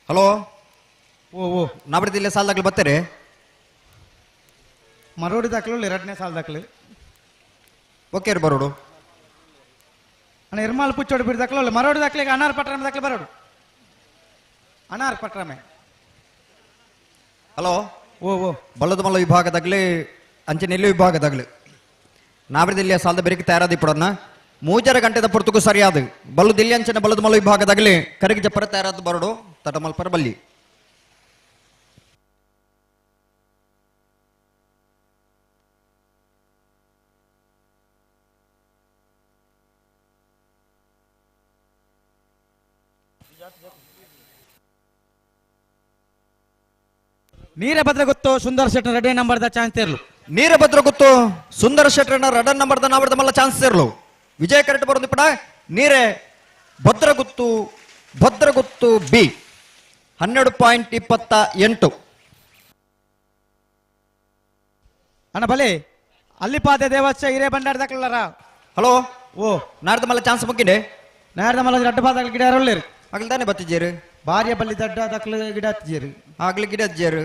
[SPEAKER 5] ಹಲೋ
[SPEAKER 4] ಓ ಓ
[SPEAKER 5] ನಾವೃತ್ತಿಲ್ಲ ಸಾಲ ದಾಖಲೆ ಬರ್ತಾರೆ.
[SPEAKER 4] ಮರೋಡಿ ದಾಖಲು ಎರಡನೇ ಸಾಲ ದಾಖಲೆ.
[SPEAKER 5] ಓಕೆ ಬರೋಡು.
[SPEAKER 4] ಅಣ್ಣ ಇರ್ಮಾಲ್ ಪುಚ್ಚೋಡು ಬಿಡ್ ದಾಖಲು ಮರೋಡಿ ದಾಖಲೆಗೆ ಅನಾರ್ ಪಟ್ರಾಮೆ ದಾಖಲೆ ಬರೋಡು. ಅನಾರ್ ಪಟ್ರಾಮೆ.
[SPEAKER 5] ಹಲೋ
[SPEAKER 4] ಓ ಓ
[SPEAKER 5] ಬಲ್ಲದ ಮಲ್ಲ ವಿಭಾಗದಾಗಲಿ ಅಂಚನೆಲ್ಲಿ ವಿಭಾಗದಾಗಲಿ ನಾವೃತ್ತಿಲ್ಲ ಸಾಲದ ಬೆರಕೆ ತಯಾರಾದಿ ಪಡೋಣ. 3.5 ಗಂಟೆದ ಪೊರ್ತುಕು ಸರಿಯಾದ ಬಲ್ಲು ದಿಲ್ಲಿ ಅಂಚನೆ ಬಲ್ಲದ ಮಲ್ಲ ವಿಭಾಗದಾಗಲಿ ಕರಗಿ ಜಪ್ಪರ ತಯಾರಾದ ಬರೋಡು ತಟಮಲ್ಪರ ಬಲ್ಲಿ.
[SPEAKER 4] ನೀರಭದ್ರ ಗೊತ್ತು ಸುಂದರ್ ಶೆಟ್ಟರ್ ರೆಡ್ಡಿ ನಂಬರ್ದ ಚಾನ್ಸ್ ಇರಲು.
[SPEAKER 5] ನೀರಭದ್ರ ಗೊತ್ತು ಸುಂದರ್ ಶೆಟ್ಟರ್ನ ರಡನ್ ನಂಬರ್ದ ನಾವರ್ದ ಮಲ್ಲ ಚಾನ್ಸ್ ಇರಲು. ವಿಜಯ ಕರೆಕ್ಟ್ ಬರೋದು ಪಡ ನೀರೇ ಭದ್ರಗುತ್ತು ಭದ್ರಗುತ್ತು ಬಿ 12.28.
[SPEAKER 4] ಅಣ್ಣ ಬಲೆ ಅಲ್ಲಿಪಾದೆ ದೇವಸ್ಥ ಹಿರೇ ಭಂಡಾರ ದಾಖಲಾರ.
[SPEAKER 5] ಹಲೋ
[SPEAKER 4] ಓ
[SPEAKER 5] ನಾಡ್ದ ಮಲ್ಲ ಚಾನ್ಸ್ ಮುಕ್ಕಿದೆ.
[SPEAKER 4] ನಾಡ್ದ ಮಲ್ಲ ದಡ್ಡ ಪಾದ ಗಿಡ ಯಾರು
[SPEAKER 5] ಆಗಲಿ ತಾನೆ ಬತ್ತಿಜೇರು.
[SPEAKER 4] ಭಾರ್ಯ ಬಲ್ಲಿ ದಡ್ಡ ದಾಖಲೆ ಗಿಡ ಹತ್ತಿಜೇರು.
[SPEAKER 5] ಆಗ್ಲಿ ಗಿಡ ಹತ್ತಿಜೇರು.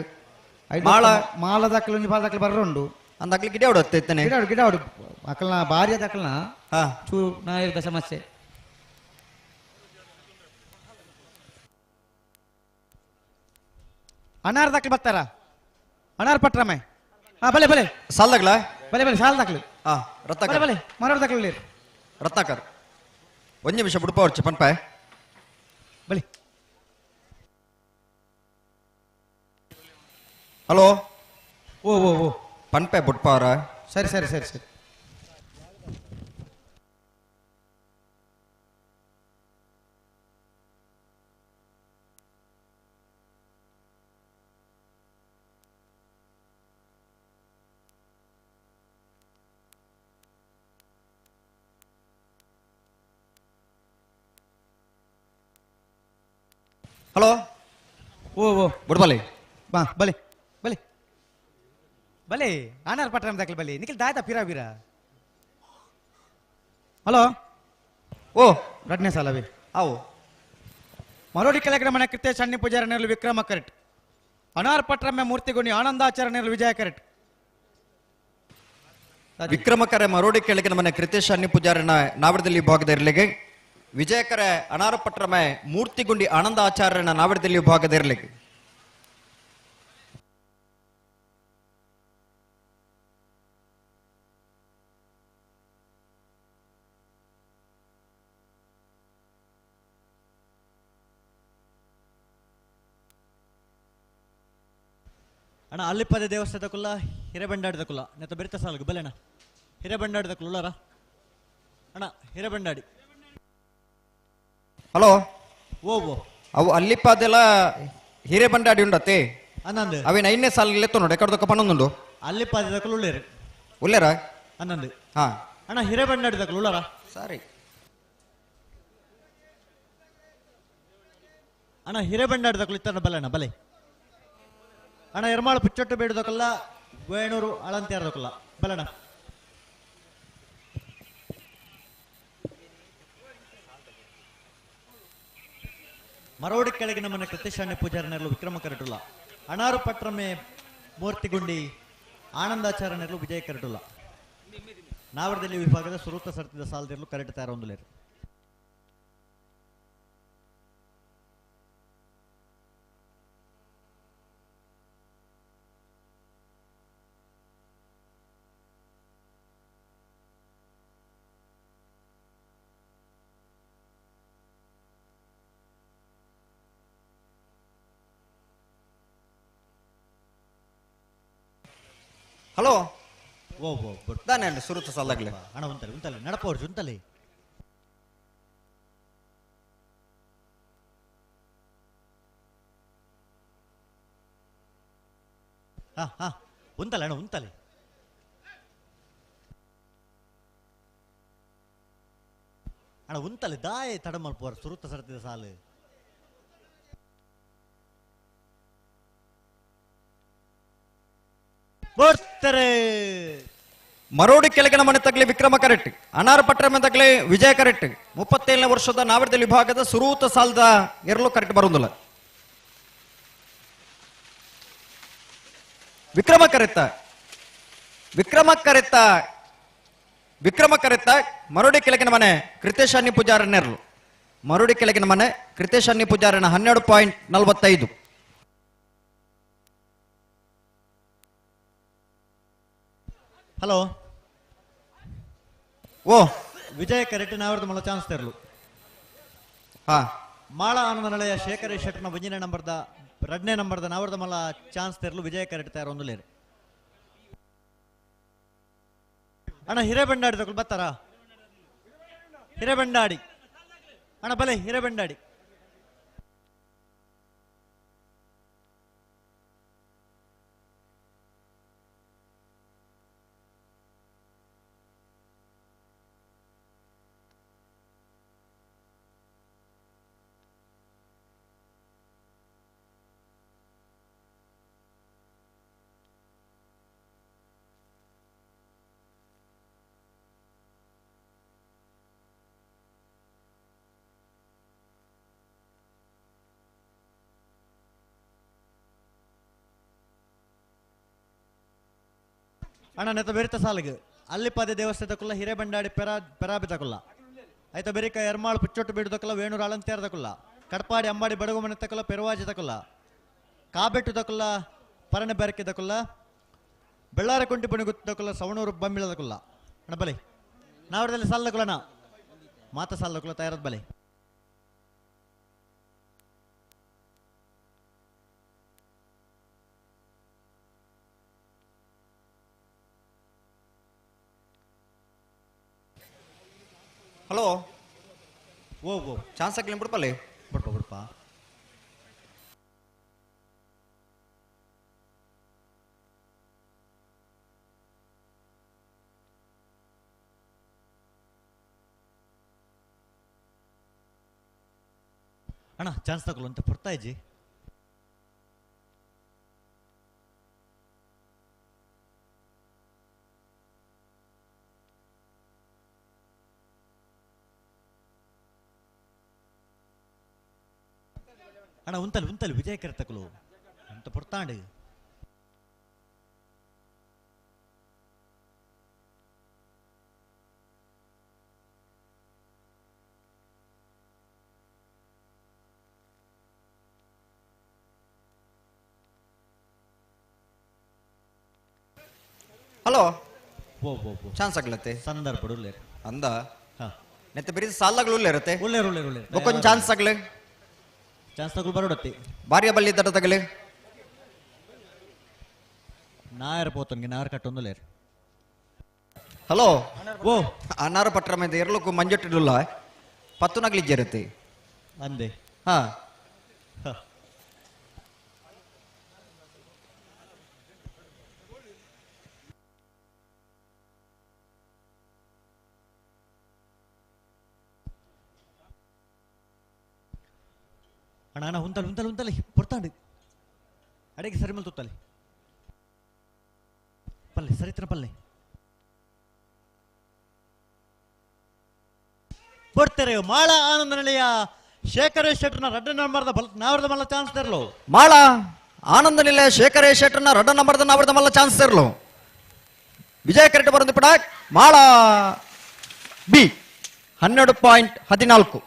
[SPEAKER 4] ಮಾಳ ಮಾಲ ದಾಖಲೆ ಒಂಜಿ ಪಾದ ದಾಖಲೆ ಬರ್ರುಂಡು.
[SPEAKER 5] ಅಂದ ಆಗ್ಲಿ ಗಿಡ ಹೊಡ
[SPEAKER 4] ಗಿಡ ಗಿಡ ಹೊಡು ಅಕಲ್ನ ಭಾರ್ಯ ದಾಖಲ್ನ ಚೂ ನಾಯಿರ್ದ ಸಮಸ್ಯೆ. ಅನಾರ್ ದಾಖಲೆ ಬರ್ತಾರ ಅನಾರ್ ಪಟ್ರಮೆ. ಹಾ ಬಲೆ ಬಲೆ
[SPEAKER 5] ಸಾಲ್ ದಾಖಲ
[SPEAKER 4] ಬಲೆ ಬಲೆ ಸಾಲ್ ದಾಖಲೆ.
[SPEAKER 5] ಹಾ ರತ್ನಾಕರ್
[SPEAKER 4] ಬಲೆ ಮರೋಡ್ ದಾಖಲೆ
[SPEAKER 5] ರತ್ನಾಕರ್ ಒಂದು ನಿಮಿಷ ಬಿಡುಪ ಅವ್ರು ಪನ್ಪಾಯ್
[SPEAKER 4] ಬಲೆ.
[SPEAKER 5] ಹಲೋ
[SPEAKER 4] ಓ ಓ ಓ
[SPEAKER 5] ಪನ್ಪೆ ಬುಟ್ಪ ಅವರ.
[SPEAKER 4] ಸರಿ ಸರಿ ಸರಿ ಸರಿ.
[SPEAKER 5] ಹಲೋ
[SPEAKER 4] ಓ ಓ
[SPEAKER 5] ಬುಡ್ಬಲಿ
[SPEAKER 4] ಬಾ ಬಲೆ ಬಲೆ ಬಲೆ ಆನಾರ್ ಪಟ್ರಾಮ್ ದಾಖಲೆ ಬಲೆ ನಿಖಿಲ್ ದಾಯ್ತಾ ಪಿರಾ ಬೀರ. ಹಲೋ
[SPEAKER 5] ಓ
[SPEAKER 4] ರಡ್ನೇ ಸಾಲವೇ
[SPEAKER 5] ಅವು
[SPEAKER 4] ಮರೋಡಿ ಕೆಳಗಡೆ ಮನೆ ಕೃತೇಶ್ ಅಣ್ಣಿ ಪೂಜಾರಿ ನೆರಳು ವಿಕ್ರಮ ಕರೆಟ್. ಅನಾರ್ ಪಟ್ರಮ್ಮೆ ಮೂರ್ತಿಗುಣಿ ಆನಂದಾಚಾರ್ಯ ನೆರಳು ವಿಜಯ ಕರೆಟ್.
[SPEAKER 5] ವಿಕ್ರಮಕರೆ ಮರೋಡಿ ಕೆಳಗಿನ ಮನೆ ಕೃತೇಶ್ ಅಣ್ಣಿ ಪೂಜಾರಿನ ನಾವಡದಲ್ಲಿ ವಿಭಾಗದ ಇರಲಿಗೆ. ವಿಜಯಕರೆ ಅನಾರ ಪಟ್ರಮೆ ಮೂರ್ತಿಗುಂಡಿ ಆನಂದ ಆಚಾರ್ಯನ ನಾವಡದಲ್ಲಿ ವಿಭಾಗದ ಇರಲಿಗೆ.
[SPEAKER 19] ಅಣ್ಣ ಅಲ್ಲಿಪ್ಪದೆ ದೇವಸ್ಥಾನದ ಕುಲ್ಲ ಹಿರೇಬಂಡಾಡಿದ ಕುಲ್ಲ ನೆತ್ತ ಬೆರಿತ ಸಾಲುಗು ಬಲೆಣ್ಣ ಹಿರೇಬಂಡಾಡಿದ ಕುಲ್ಲ ಉಳ್ಳಾರ ಅಣ್ಣ ಹಿರೇಬಂಡಾಡಿ
[SPEAKER 5] ಹಲೋ
[SPEAKER 19] ಓ ಓ
[SPEAKER 5] ಅವು ಅಲ್ಲಿಪ್ಪದೆಲ್ಲ ಹಿರೇಬಂಡಾಡಿ ಉಂಡತ್ತೆ
[SPEAKER 19] ಅನ್ನಂದು
[SPEAKER 5] ಅವೇನು ಐದನೇ ಸಾಲಿಗೆ ಲೆತ್ತ ನೋಡಿ ಎಕಡ್ದೊಕ್ಕ ಪನ್ನೊಂದುಂಡು
[SPEAKER 19] ಅಲ್ಲಿಪ್ಪದೆ ದಕ್ಕಲು ಉಳ್ಳೇರು
[SPEAKER 5] ಉಲ್ಲೇರ
[SPEAKER 19] ಅನ್ನಂದು
[SPEAKER 5] ಹಾ
[SPEAKER 19] ಅಣ್ಣ ಹಿರೇಬಂಡಾಡಿ ದಕ್ಕಲು ಉಳ್ಳಾರ
[SPEAKER 5] ಸರಿ
[SPEAKER 19] ಅಣ್ಣ ಹಿರೇಬಂಡಾಡಿ ದಕ್ಕಲು ಇತ್ತಣ್ಣ ಬಲೆ ಅಣ್ಣ ಬಲೆ ಅಣ್ಣ ಎರ್ಮಾಳು ಪುಚ್ಚೊಟ್ಟು ಬೇಡದಕ್ಕಲ್ಲ ವೇಣೂರು ಅಳಂತ್ಯಾರದಕ್ಕಲ್ಲ ಬಲಣ್ಣ ಮರೋಡಿ ಕೆಳಗಿನ ಮನೆ ಕೃತಿಶಾನ್ಯ ಪೂಜಾರನೆರಲು ವಿಕ್ರಮ ಕರಟುಲ್ಲ ಅಣಾರು ಪಟ್ರಮೆ ಮೂರ್ತಿಗುಂಡಿ ಆನಂದಾಚಾರ್ಯನೆರಲು ವಿಜಯ ಕರಟುಲ್ಲ ನಾವರದಲ್ಲಿ ವಿಭಾಗದ ಸುರೂತ ಸರ್ತಿದ ಸಾಲದಿರಲು ಕರೆಕ್ಟ್ ತಯಾರೊಂದುಲೇರು
[SPEAKER 5] ಹಲೋ
[SPEAKER 19] ಓ ಓ
[SPEAKER 5] ದಾನೆ ಅಂడి ಸುರುತ ಸಾಲಾಗ್ಲೆ
[SPEAKER 19] ಅಣ್ಣ ಉಂತಲೆ ಉಂತಲೆ ನಡಪೋರ್ಜು ಉಂತಲೆ ಹಾ ಹಾ ಉಂತಲೆ ಅಣ್ಣ ಉಂತಲೆ ಅಣ್ಣ ಉಂತಲೆ ದಾಯೆ ತಡ ಮಲ್ಪುವಾರ ಸುರುತ ಸರ್ತಿದ ಸಾಲು ಬರ್ತಾರೆ
[SPEAKER 5] ಮರೋಡಿ ಕೆಳಗಿನ ಮನೆ ತಗಲಿ ವಿಕ್ರಮ ಕರೆಕ್ಟ್ ಅನಾರ ಪಟ್ರ ತಗಲಿ ವಿಜಯ ಕರೆಕ್ಟ್ 37ನೇ ವರ್ಷದ ನಾವರದಲ್ಲಿ ವಿಭಾಗದ ಸುರೂತ ಸಾಲದ ಎರಲು ಕರೆಕ್ಟ್ ಬರುವುದಿಲ್ಲ ವಿಕ್ರಮ ಕರೆತ್ತ ವಿಕ್ರಮ ಕರೆತ್ತ ವಿಕ್ರಮ ಕರೆತ್ತ ಮರೋಡಿ ಕೆಳಗಿನ ಮನೆ ಕೃತೇಶ್ ಅನ್ನಿ ಪೂಜಾರನೆರಲು ಮರೋಡಿ ಕೆಳಗಿನ ಮನೆ ಕೃತೇಶ್ ಅನ್ನಿ ಪೂಜಾರನ 12.45.
[SPEAKER 19] ಹಲೋ
[SPEAKER 5] ಓ
[SPEAKER 19] ವಿಜಯ ಕರೆಕ್ಟ್ ನಾವರ್ದು ಮಲ್ಲ ಚಾನ್ಸ್ ತೆರಲು
[SPEAKER 5] ಹಾ
[SPEAKER 19] ಮಾಳ ಆನಂದ ನಳೆಯ ಶೇಖರ ಶೆಟ್ಟನ ಒಂಜನೇ ನಂಬರ್ದ ಎರಡನೇ ನಂಬರ್ದ ನಾವರ್ದ ಮಲ್ಲ ಚಾನ್ಸ್ ತೆರಲು ವಿಜಯ ಕರೆಕ್ಟ್ ತಯಾರು ಒಂದು ಲೇರು ಅಣ್ಣ ಹಿರೇಬಂಡಾಡಿ ತಗೊಳ್ ಬರ್ತಾರಾ ಹಿರೇಬಂಡಾಡಿ ಅಣ್ಣ ಬಲೆ ಹಿರೇಬಂಡಾಡಿ ಅಣ್ಣ ನೆತ ಬೆರಿತ ಸಾಲಿಗೆ ಅಲ್ಲಿಪಾದೆ ದೇವಸ್ಥಾನದಕ್ಕುಲ್ಲ ಹಿರೇಬಂಡಾಡಿ ಪೆರಾ ಪೆರಾಬಿತಕುಲ್ಲ ಆಯ್ತಾ ಬೆರಿಕ ಎರ್ಮಾಳು ಪುಚ್ಚೊಟ್ಟು ಬೀಡುದಕ್ಕಲ್ಲ ವೇಣೂರು ಅಳಂತೇರ್ದಕುಲ್ಲ ಕಡ್ಪಾಡಿ ಅಂಬಾಡಿ ಬಡಗು ತಕುಲ್ಲ ಪೆರುವಾಜಿ ತಕುಲ್ಲ ಕಾಬೆಟ್ಟು ತಕುಲ್ಲ ಪರಣೆ ಬೆರಕೆ ತಕುಲ್ಲ ಬೆಳ್ಳಾರ ಕೊಂಟಿ ಬಣಿಗುತ್ತಕುಲ್ಲ ಸವಣೂರು ಬಮ್ಮಿಳದಕುಲ್ಲ ಅಣ್ಣ ಬಲೆ ನಾವರದಲ್ಲಿ ಸಾಲದಕುಲ್ಲ ಅಣ್ಣ ಮಾತ ಸಾಲದಕುಲ್ಲ ತಯಾರದ ಬಲೆ
[SPEAKER 5] ಹಲೋ
[SPEAKER 19] ಓ ಓ
[SPEAKER 5] ಚಾನ್ಸ್ ಹಾಕ್ಲಿ ಬಿಡ್ಪಲ್ಲಿ
[SPEAKER 19] ಬಿಡ್ಪ ಬಿಡ್ಪ ಅಣ್ಣ ಚಾನ್ಸ್ ತಗೊಳ್ಳು ಅಂತ ಪುರ್ತಾ ಇಜ್ಜಿ ಅಣ್ಣ ಉಂತಲ್ ಉಂತಲ್ ವಿಜಯ ಕರ್ತಕಲು ಅಂತ ಪುರ್ತಾಂಡು
[SPEAKER 5] ಹಲೋ
[SPEAKER 19] ಓ ಓ ಓ
[SPEAKER 5] ಚಾನ್ಸ್ ಆಗ್ಲತ್ತೆ
[SPEAKER 19] ಸಂದರ್ಭ ಉಳ್ಳೇರು
[SPEAKER 5] ಅಂದ ನೆತ್ತ ಬೇರೆ ಸಾಲಗಳು ಉಳ್ಳೇರತ್ತೆ
[SPEAKER 19] ಉಳ್ಳೇರು ಉಳ್ಳೇರು ಉಳ್ಳೇರು
[SPEAKER 5] ಬೊಕ್ಕೊಂದು ಚಾನ್ಸ್ ಆಗ್ಲಿ
[SPEAKER 19] ಚಾನ್ಸ್ ತಗೊಳ್ ಬರೋಡತ್ತಿ
[SPEAKER 5] ಬಾರಿಯ ಬಲ್ಲಿ ದಡ ತಗಲಿ
[SPEAKER 19] ನಾಯರ್ ಪೋತನ್ಗೆ ನಾರ್ ಕಟ್ಟೊಂದು ಲೇರ್.
[SPEAKER 5] ಹಲೋ
[SPEAKER 19] ಓ
[SPEAKER 5] ಅನ್ನಾರ ಪಟ್ರ ಮೇಲೆ ಎರಲಕ್ಕೂ ಮಂಜಟ್ಟಿಡುಲ್ಲ ಪತ್ತು ನಗಲಿಜ್ಜರತ್ತೆ
[SPEAKER 19] ಅಂದೆ.
[SPEAKER 5] ಹಾ
[SPEAKER 19] ಅಣ್ಣ ಅಣ್ಣ ಉಂತಲೆ ಉಂತಲೆ ಉಂತಲೆ ಪೊರ್ತಾಂಡು ಅಡಿಗೆ ಸರಿ ಮೇಲೆ ತುತ್ತಲೆ ಪಲ್ಲೆ ಸರಿತ್ರ ಪಲ್ಲೆ ಕೊಡ್ತಾರೆ. ಮಾಳ ಆನಂದ ನಿಲಯ ಶೇಖರ ಶೆಟ್ಟರ್ನ ರಡ್ಡ ನಂಬರ್ದ ಬಲ್ ನಾವರದ ಮಲ್ಲ ಚಾನ್ಸ್ ತರಲು.
[SPEAKER 5] ಮಾಳ ಆನಂದ ನಿಲಯ ಶೇಖರ ಶೆಟ್ಟರ್ನ ರಡ್ಡ ನಂಬರ್ದ ನಾವರದ ಮಲ್ಲ ಚಾನ್ಸ್ ತರಲು. ವಿಜಯ ಕರೆಕ್ಟ್ ಬರೋದು ಪಡ ಮಾಳ ಬಿ 12.14.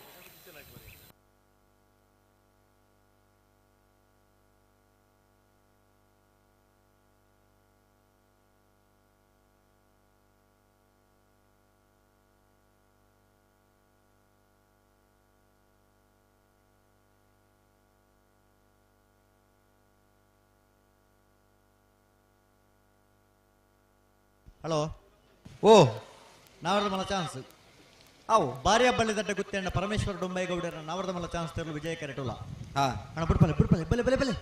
[SPEAKER 19] ಹಲೋ
[SPEAKER 5] ಓ
[SPEAKER 19] ನಾವರದ ಮಲ್ಲ ಚಾನ್ಸ್
[SPEAKER 5] ಅವು
[SPEAKER 19] ಭಾರ್ಯ ಬಳ್ಳಿ ದಡ್ಡ ಗುತ್ತೇಣ್ಣ ಪರಮೇಶ್ವರ ಡೊಂಬೈಗೌಡರ ನಾವರದ ಮಲ್ಲ ಚಾನ್ಸ್ ತರಲು ವಿಜಯ ಕರೆಟುಲ.
[SPEAKER 5] ಹಾ
[SPEAKER 19] ಅಣ್ಣ ಬಿಡ್ಪಲ್ಲೆ ಬಿಡ್ಪಲ್ಲೆ ಬಲೆ ಬಲೆ ಬಲೆ.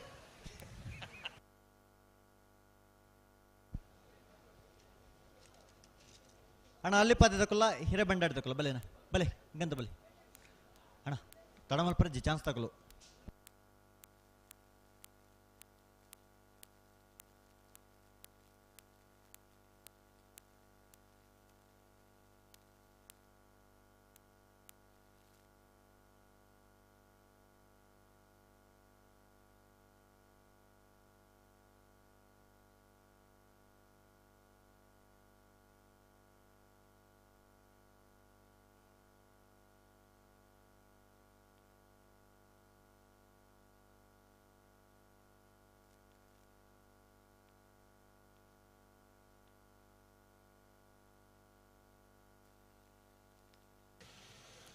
[SPEAKER 19] ಅಣ್ಣ ಅಲ್ಲಿ ಪಾದ ತಕೊಲ್ಲ ಹಿರೇಬಂಡಾಡಿ ತಕೊಲ್ಲ ಬಲೆನಾ ಬಲೆ ಗಂತ ಬಲೆ ಅಣ್ಣ ತಡಮಲ್ಪರಜ್ಜಿ ಚಾನ್ಸ್ ತಗೊಳ್ಳು.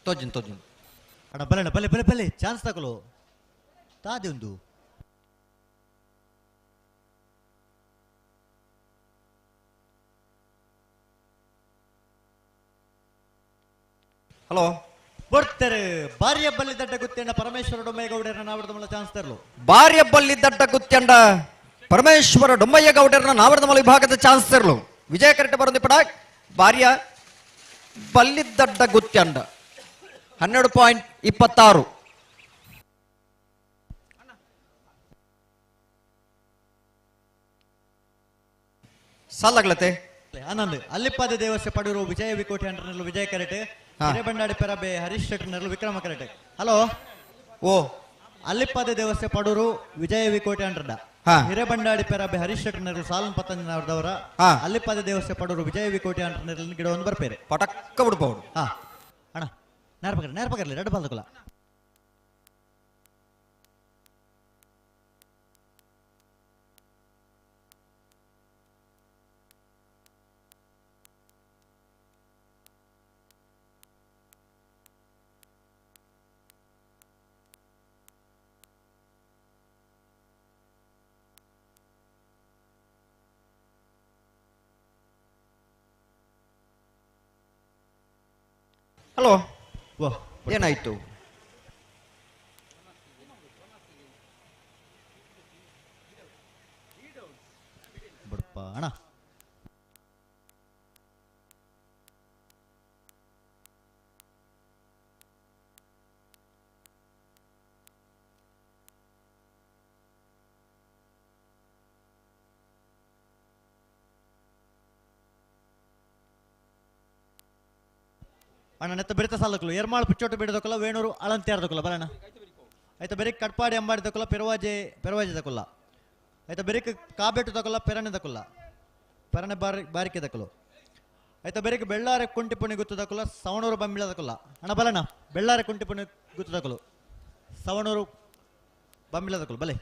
[SPEAKER 5] ತೋಜಿನ್ ತೋಜಿನ್
[SPEAKER 19] ಅಣ್ಣ ಬಲೆ ಅಣ್ಣ ಬಲೆ ಬಲೆ ಬಲೆ ಚಾನ್ಸ್ ತಗೊಳ್ಳು ತಾದೆ ಒಂದು.
[SPEAKER 5] ಹಲೋ
[SPEAKER 19] ಬರ್ತಾರೆ ಭಾರ್ಯ ಬಲ್ಲಿ ದಡ್ಡ ಗುತ್ತೇಂಡ ಪರಮೇಶ್ವರ ಡೊಂಬಯ್ಯಗೌಡರನ್ನ ನಾವರದ ಮಲ್ಲ ಚಾನ್ಸ್ ತರಲು.
[SPEAKER 5] ಭಾರ್ಯ ಬಲ್ಲಿ ದಡ್ಡ ಗುತ್ತೇಂಡ ಪರಮೇಶ್ವರ ಡೊಂಬಯ್ಯಗೌಡರನ್ನ ನಾವರದ ಮಲ್ಲ ವಿಭಾಗದ ಚಾನ್ಸ್ ತರಲು. ವಿಜಯ ಕರೆಕ್ಟ್ ಬರೋದು ಪಡ ಭಾರ್ಯ ಬಲ್ಲಿದ್ದಡ್ಡ ಗುತ್ತಂಡ 12.26. ಸಾಲಾಗ್ಲತೆ
[SPEAKER 19] ಆನಂದ್ ಅಲ್ಲಿಪ್ಪಾದ ದೇವಸ್ಯ ಪಡೂರು ವಿಜಯ ವಿಕೋಟೆ ಅಂಡರ್ನಲ್ಲೂ ವಿಜಯ ಕರೆಟೆ ಹಿರೇಬಂಡಾಡಿ ಪೆರಬೆ ಹರೀಶ್ ಶೆಟ್ಟರ್ನಲ್ಲೂ ವಿಕ್ರಮ ಕರೆಟೆ. ಹಲೋ
[SPEAKER 5] ಓ
[SPEAKER 19] ಅಲ್ಲಿಪ್ಪಾದ ದೇವಸ್ಯ ಪಡೂರು ವಿಜಯ ವಿಕೋಟೆ ಅಂಡ್ರಡ ಹಿರೇಬಂಡಾಡಿ ಪೆರಬೆ ಹರೀಶ್ ಶೆಟ್ಟರ್ನಲ್ಲೂ ಸಾಲನ್ ಪತಂಜನವರದವರ ಅಲ್ಲಿಪ್ಪಾದ ದೇವಸ್ಯ ಪಡೂರು ವಿಜಯ ವಿಕೋಟೆ ಅಂಡರ್ನಲ್ಲಿ ಗಿಡವನ್ನು ಬರ್ಪೇರೆ
[SPEAKER 5] ಪಟಕ್ಕ ಬಿಡ್ಬಹುದು.
[SPEAKER 19] ಹಾ ಅಣ್ಣ ನೇರ ನೇರ ಪಕರ್ಲಿ ಎರಡು ಬಾಲ್ದಕುಲ.
[SPEAKER 5] ಹಲೋ ಏನಾಯ್ತು?
[SPEAKER 19] ಬಿಡಪ್ಪ ಅಣ್ಣ ಅಣ್ಣ ನೆತ್ತ ಬೆರಿತ ಸಾಲಕ್ಕಲು ಎರ್ಮಾಳು ಪುಚ್ಚೋಟು ಬಿಡದಕ್ಕಲ್ಲ ವೇಣೂರು ಅಳಂತ್ಯಾರ್ದಕ್ಕಲ್ಲ ಬರಣ್ಣ ಆಯ್ತಾ. ಬೆರಿಕ್ ಕಟ್ಪಾಡಿ ಅಂಬಾಡಿ ತಕೊಲ್ಲ ಪೆರವಾಜೆ ಪೆರವಾಜೆ ತಕೊಲ್ಲ ಆಯ್ತಾ. ಬೆರಿಕ್ ಕಾಬೆಟ್ಟು ತಕೊಲ್ಲ ಪೆರಣೆ ತಕೊಲ್ಲ ಪೆರಣೆ ಬಾರಿ ಬಾರಿಕೆ ತಕೊಲು ಆಯ್ತಾ. ಬೆರಿಕ್ ಬೆಳ್ಳಾರೆ ಕುಂಟಿ ಪುಣಿ ಗುತ್ತು ತಕೊಲ್ಲ ಸವಣೂರು ಬಂಬಿಳ ತಕೊಲ್ಲ ಅಣ್ಣ ಬಲಣ್ಣ. ಬೆಳ್ಳಾರೆ ಕುಂಟಿ ಪುಣಿ ಗುತ್ತು ತಕೊಲು ಸವಣೂರು ಬಂಬಿಳ ತಕೊಲು ಬಲೆ.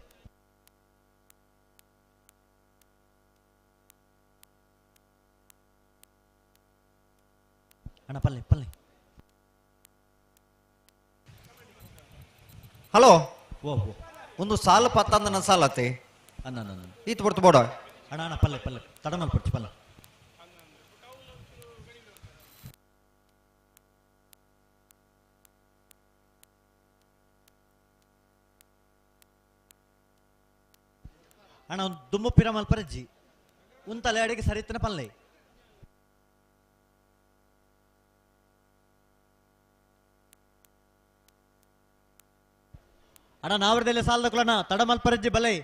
[SPEAKER 19] ಅಣ್ಣ ಪಲ್ಲೆ ಪಲ್ಲೆ.
[SPEAKER 5] ಹಲೋ
[SPEAKER 19] ಓ
[SPEAKER 5] ಒಂದು ಸಾಲು ಪತ್ತಂದನ ಸಾಲತ್ತೆ
[SPEAKER 19] ಅಣ್ಣ
[SPEAKER 5] ಈತ ಬಿಡ್ತು ಬೋಡ.
[SPEAKER 19] ಅಣ್ಣ ಅಣ್ಣ ಪಲ್ಲೆ ಪಲ್ಲೆ ತಡಮಲ್ ಪೊಡ್ಚಿ ಪಲ್ಲೆ. ಅಣ್ಣ ಒಂದು ದುಮ್ಮು ಪಿರಮಲ್ ಪರಜ್ಜಿ ಉಂತಲೆ ಅಡಿಗೆ ಸರಿತನ ಪಲ್ಲೆ. ಅಣ್ಣ ನಾವರದಲ್ಲೇ ಸಾಲದ ಕುಲಣ್ಣ ತಡಮಲ್ ಪರಜ್ಜಿ ಬಲೆ.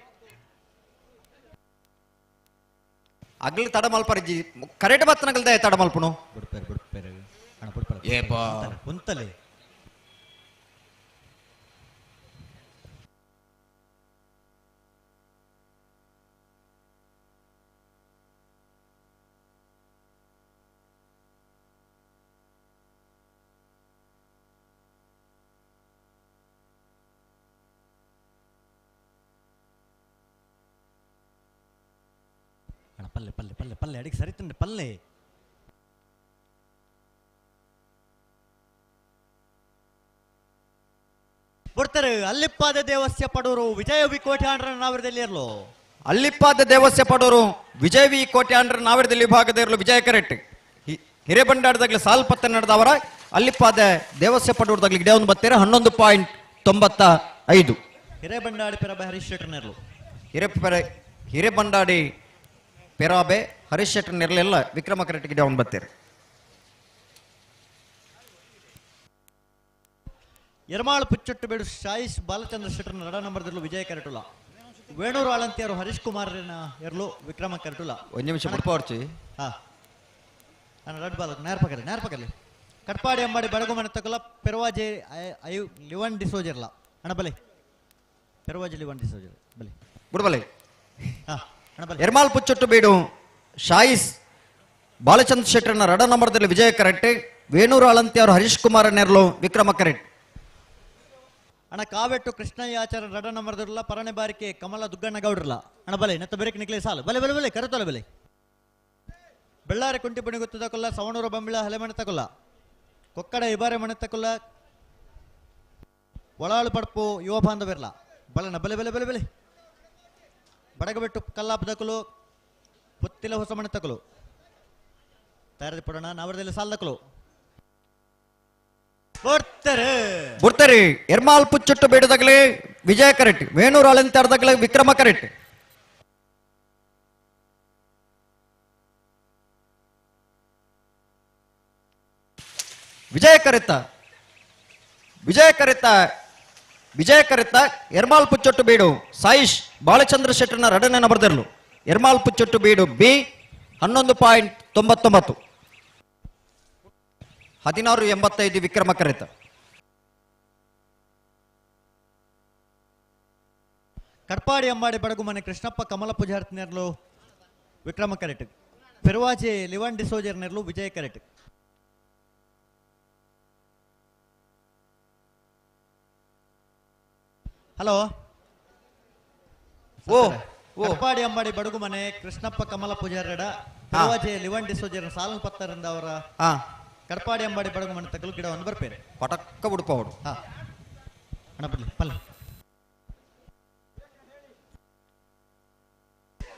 [SPEAKER 5] ಅಗ್ಲು ತಡಮಲ್ಪರಜ್ಜಿ ಕರೆಕ್ಟ್ ಬತ್ತನಗಲ್ದೆ ತಡಮಲ್ಪುನು.
[SPEAKER 19] ಬುಡ್ಪೇರು ಬುಡ್ಪೇರು ಅಣ್ಣ ಬುಡ್ಪೇರು.
[SPEAKER 5] ಏಪಾ.
[SPEAKER 19] ಉಂತಲೆ ಪಲ್ಲೆ ಪಲ್ಲೆ ಪಲ್ಲೆ ಪಲ್ಲೆ ಅಡಿಗೆ ಸರಿ ತಿಂಡೆ ಪಲ್ಲೆ. ಬರ್ತಾರೆ ಅಲ್ಲಿಪ್ಪಾದ ದೇವಸ್ಯ ಪಡೋರು ವಿಜಯ ವಿ ಕೋಟ್ಯಾಂಡ್ರ ನಾವರದಲ್ಲಿ ಇರಲು.
[SPEAKER 5] ಅಲ್ಲಿಪ್ಪಾದ ದೇವಸ್ಯ ಪಡೋರು ವಿಜಯ ವಿ ಕೋಟ್ಯಾಂಡ್ರ ನಾವರದಲ್ಲಿ ವಿಭಾಗದ ಇರಲು ವಿಜಯ ಕರೆಕ್ಟ್. ಹಿರೇಬಂಡಾಡದಾಗ್ಲಿ ಸಾಲ್ಪತ್ತ ನಡೆದವರ ಅಲ್ಲಿಪ್ಪಾದ ದೇವಸ್ಯ ಪಡೋರ್ದಾಗ್ಲಿ ಗಿಡ ಒಂದು ಬತ್ತೀರ 11.95.
[SPEAKER 19] ಹಿರೇಬಂಡಾಡಿ ಪೆರಬೆ ಹರೀಶ್ ಶೆಟ್ಟರ್ನೆರ್ಲು.
[SPEAKER 5] ಹಿರೇಬಂಡಾಡಿ ಪೆರಾಬೆ ಹರೀಶ್ ಶೆಟ್ಟರ್ ನೆರಳೆಲ್ಲ ವಿಕ್ರಮ ಕರೆಕ್ಟ್ ಗಿಡ ಒಂದು ಬತ್ತೀರ.
[SPEAKER 19] ಯರಮಾಳು ಪುಚ್ಚೊಟ್ಟು ಬೇಡು ಶಾಯಿಶ್ ಬಾಲಚಂದ್ರ ಶೆಟ್ಟರ್ನ ರಡ ನಂಬರ್ದಲ್ಲೂ ವಿಜಯ ಕರೆಟುಲ. ವೇಣೂರು ಆಳಂತಿಯರು ಹರೀಶ್ ಕುಮಾರ್ನ ಎರಲು ವಿಕ್ರಮ ಕರೆಟುಲ.
[SPEAKER 5] ಒಂದು ನಿಮಿಷ ಬಿಡ್ಪಾರ್ಚಿ.
[SPEAKER 19] ಹಾ ನಾನು ರಡ್ ಬಾಲಕ್ ನೇರ ಪಕ್ಕಲ್ಲಿ ನೇರ ಪಕ್ಕಲ್ಲಿ. ಕಟ್ಪಾಡಿ ಅಂಬಾಡಿ ಬಡಗುಮನೆ ತಕೊಲ್ಲ ಪೆರವಾಜೆ ಐ ಲಿವನ್ ಡಿಸೋಜರ್ಲ ಅಣ್ಣ ಬಲೆ. ಪೆರವಾಜೆ ಲಿವನ್ ಡಿಸೋಜರ್ ಬಲೆ
[SPEAKER 5] ಬಿಡ್ಬಲೆ.
[SPEAKER 19] ಹಾ ಅಣ್ಣ ಬಲೆ.
[SPEAKER 5] ಎರ್ಮಾಲ್ ಪುಚ್ಚೊಟ್ಟು ಬೇಡು ಶಾಯಿಸ್ ಬಾಲಚಂದ್ರ ಶೆಟ್ಟರ್ನ ರಡ ನಂಬರ್ದಲ್ಲಿ ವಿಜಯ ಕರೆಕ್ಟ್. ವೇಣೂರು ಆಳಂತಿಯವರು ಹರೀಶ್ ಕುಮಾರ್ ನೆರಳು ವಿಕ್ರಮ ಕರೆಕ್ಟ್.
[SPEAKER 19] ಅಣ್ಣ ಕಾವೆಟ್ಟು ಕೃಷ್ಣಯ್ಯ ಆಚಾರ ರಡ ನಂಬರ್ದಿರಲ್ಲ ಪರಣೆ ಬಾರಿಕೆ ಕಮಲ ದುಗ್ಗಣ್ಣ ಗೌಡ್ರಲ್ಲ ಅಣ್ಣ ಬಲೆ. ನೆತ್ತ ಬೇರೆ ನಿಕ್ಲೆ ಸಾಲು ಬಲೆ ಬಲೆ ಬಲೆ ಕರೆತೋಲೆ ಬಲೆ. ಬೆಳ್ಳಾರಿ ಕುಂಟಿ ಬಣಿ ಗೊತ್ತದ ಕೊಲ್ಲ ಸವಣೂರು ಬಂಬಿಳ ಹಲೆಮಣೆ ತಕೊಲ್ಲ ಕೊಕ್ಕಡ ಇಬಾರೆ ಮಣೆ ತಕೊಲ್ಲ ಒಳಾಳು ಪಡ್ಪು ಯುವ ಬಾಂಧವಿರ್ಲ ಬಲನ ಬಲೆ ಬಲೆ ಬಲೆ ಬಲೆ. ಬಡಗಬೆಟ್ಟು ಕಲ್ಲಾಪದಕಲು ಪುತ್ತಿಲ ಹೊಸ ಮಣೆ ತಕಲು ತಯಾರಿ ಪಡೋಣ ನಾವರದಲ್ಲಿ ಸಾಲದಕಲು ಬರ್ತಾರೆ
[SPEAKER 5] ಬರ್ತಾರೆ. ಎರ್ಮಾಲ್ ಪುಚ್ಚೊಟ್ಟು ಬೇಡದಾಗಲೇ ವಿಜಯ ಕರೆಕ್ಟ್. ವೇಣೂರು ಆಳಂತಾರ್ದಾಗಲೇ ವಿಕ್ರಮ ಕರೆಕ್ಟ್. ವಿಜಯ ಕರೆತ ವಿಜಯ ಕರೆತ ವಿಜಯ ಕರೆತ ಎರ್ಮಾಲ್ ಪುಚ್ಚೊಟ್ಟು ಬೀಡು ಸಾಯಿಶ್ ಬಾಲಚಂದ್ರ ಶೆಟ್ಟರ್ನ ರಡನೆ ಬರೆದಿರಲು. ಎರ್ಮಾಲ್ ಪುಚ್ಚೊಟ್ಟು ಬೀಡು ಬಿ 11.99. 16.85 ವಿಕ್ರಮ ಕರೆತ.
[SPEAKER 19] ಕಟ್ಪಾಡಿ ಅಂಬಾಡಿ ಬಡಗುಮನೆ ಕೃಷ್ಣಪ್ಪ ಕಮಲ ಪೂಜಾರ್ತಿ ನೆರಳು ವಿಕ್ರಮ ಕರೆಟ್. ಪೆರುವಾಜೆ ಲಿವನ್ ಡಿಸೋಜರ್ ನೆರಳು ವಿಜಯ ಕರೆಟ್. ಹಲೋ
[SPEAKER 5] ಓ
[SPEAKER 19] ಕಟ್ಪಾಡಿ ಅಂಬಾಡಿ ಬಡಗುಮನೆ ಕೃಷ್ಣಪ್ಪ ಕಮಲ ಪೂಜಾರಡ ಪೆರುವಾಜೆ ಲಿವನ್ ಡಿಸೋಜರ್ ಸಾಲನ್ ಪತ್ತರಿಂದ ಅವರ ಕಡ್ಪಾಡಿ ಅಂಬಾಡಿ ಬಡಗುಮನೆ ತಗಲು ಗಿಡವನ್ನು ಬರ್ಪೇರೆ
[SPEAKER 5] ಪಟಕ್ಕ ಬಿಡ್ಪವರು.
[SPEAKER 19] ಹಾ ಅಣ್ಣ ಬರ್ಲಿ ಪಲ್ಲೆ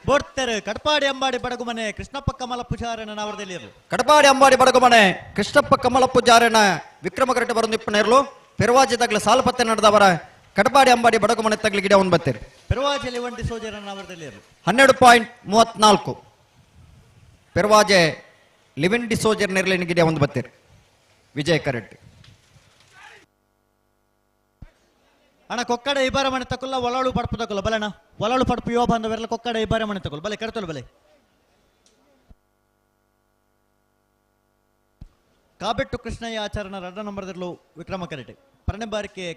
[SPEAKER 19] ಬೋಡ್ತಾರೆ. ಕಡ್ಪಾಡಿ ಅಂಬಾಡಿ ಬಡಗುಮನೆ ಕೃಷ್ಣಪ್ಪ ಕಮಲ ಪೂಜಾರನ ನಾವರದಲ್ಲಿ ಇರಲು.
[SPEAKER 5] ಕಡಪಾಡಿ ಅಂಬಾಡಿ ಬಡಗುಮನೆ ಕೃಷ್ಣಪ್ಪ ಕಮಲ ಪೂಜಾರನ ವಿಕ್ರಮ ಕರೆಕ್ಟ್ ಬರೋ ಪೆರುವಾಜೆ ತಗಲು ಸಾಲಪತ್ತೆ ನಡೆದವರ ಕಡಪಾಡಿ ಅಂಬಾಡಿ ಬಡಗುಮನೆ ತಗಲು ಗಿಡ ಒಂದು ಬತ್ತೀರಿ.
[SPEAKER 19] ಪೆರುವಾಜೆ ಲಿವನ್ ಡಿಸೋಜರನ ನಾವರದಲ್ಲಿ ಇರಲು.
[SPEAKER 5] 12.34 ಪೆರುವಾಜೆ ಲಿವಿನ್ ಡಿಸೋಜರ್ ನೆರಳಿನ ಗಿಡ ಒಂದು ಬತ್ತೀರಿ ವಿಜಯ ಕರೆಕ್ಟ್.
[SPEAKER 19] ಅಣ್ಣ ಕೊಕ್ಕಡ ಇಬ್ಬಾರ ಮನೆ ತಕೊಲ್ಲ ಒಳಾಳು ಪಡ್ಪು ತಕೊಲ್ಲ ಬಲಣ್ಣ ಒಳಾಳು ಪಡ್ಪು ಯುವ ಬಾಂಧವರೆಲ್ಲ ಕೊಕ್ಕಡ ಇಬ್ಬಾರ ಮನೆ ತಕೊಲ್ಲ ಬಲೆ ಕರೆತೊಲ್ಲ ಬಲೆ. ಕಾಬೆಟ್ಟು ಕೃಷ್ಣಯ್ಯ ಆಚಾರನ ರಡ ನಂಬರ್ದಿರಲು ವಿಕ್ರಮ ಕರೆಟೆ. ಪರಣೆ ಬಾರಿಕೆ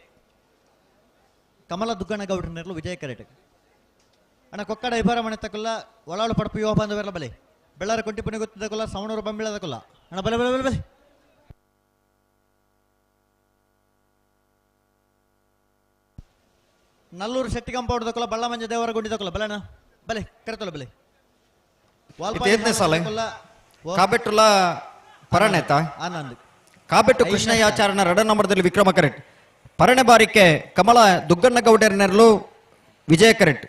[SPEAKER 19] ಕಮಲ ದುಗ್ಗಣ್ಣ ಗೌಡ್ರ ನೆರಳು ವಿಜಯ ಕರೆಟೆ. ಅಣ್ಣ ಕೊಕ್ಕಡ ಇಬ್ಬಾರ ಮನೆ ತಕೊಲ್ಲ ಒಳಾಳು ಪಡ್ಪು ಯುವ ಬಾಂಧವರೆಲ್ಲ ಬಲೆ. ಬೆಳ್ಳಾರ ಕೊಂಟಿ ಪುಣಿ ಗೊತ್ತದಕೊಲ್ಲ ಸವಣೂರು ಬಂಬಿಳದಕೊಲ್ಲ ಅಣ್ಣ ಬಲೆ ಬಲೆ ಬಲೆ ಬಲೆ. ನಲ್ಲೂರು ಶೆಟ್ಟಿ ಕಾಂಪೌಂಡ್ ತಕೊಲ್ಲ ಬಳ್ಳಮಂಜ ದೇವರ ಗುಂಡಿ ತಕೊಲ್ಲ ಬಲಣ್ಣ ಬಲೆ ಕರೆತೊಲ್ಲ ಬಲೆ.
[SPEAKER 5] ಕಾಬೆಟ್ಟುಲ ಪರಣೇತ
[SPEAKER 19] ಆನಂದ್
[SPEAKER 5] ಕಾಬೆಟ್ಟು ಕೃಷ್ಣಯ್ಯಾಚಾರ್ಯನ ರಡ ನಂಬರ್ದಲ್ಲಿ ವಿಕ್ರಮ ಕರೆಕ್ಟ್. ಪರಣೆ ಬಾರಿಕೆ ಕಮಲ ದುಗ್ಗಣ್ಣ ಗೌಡರ ನೆರಳು ವಿಜಯ ಕರೆಕ್ಟ್.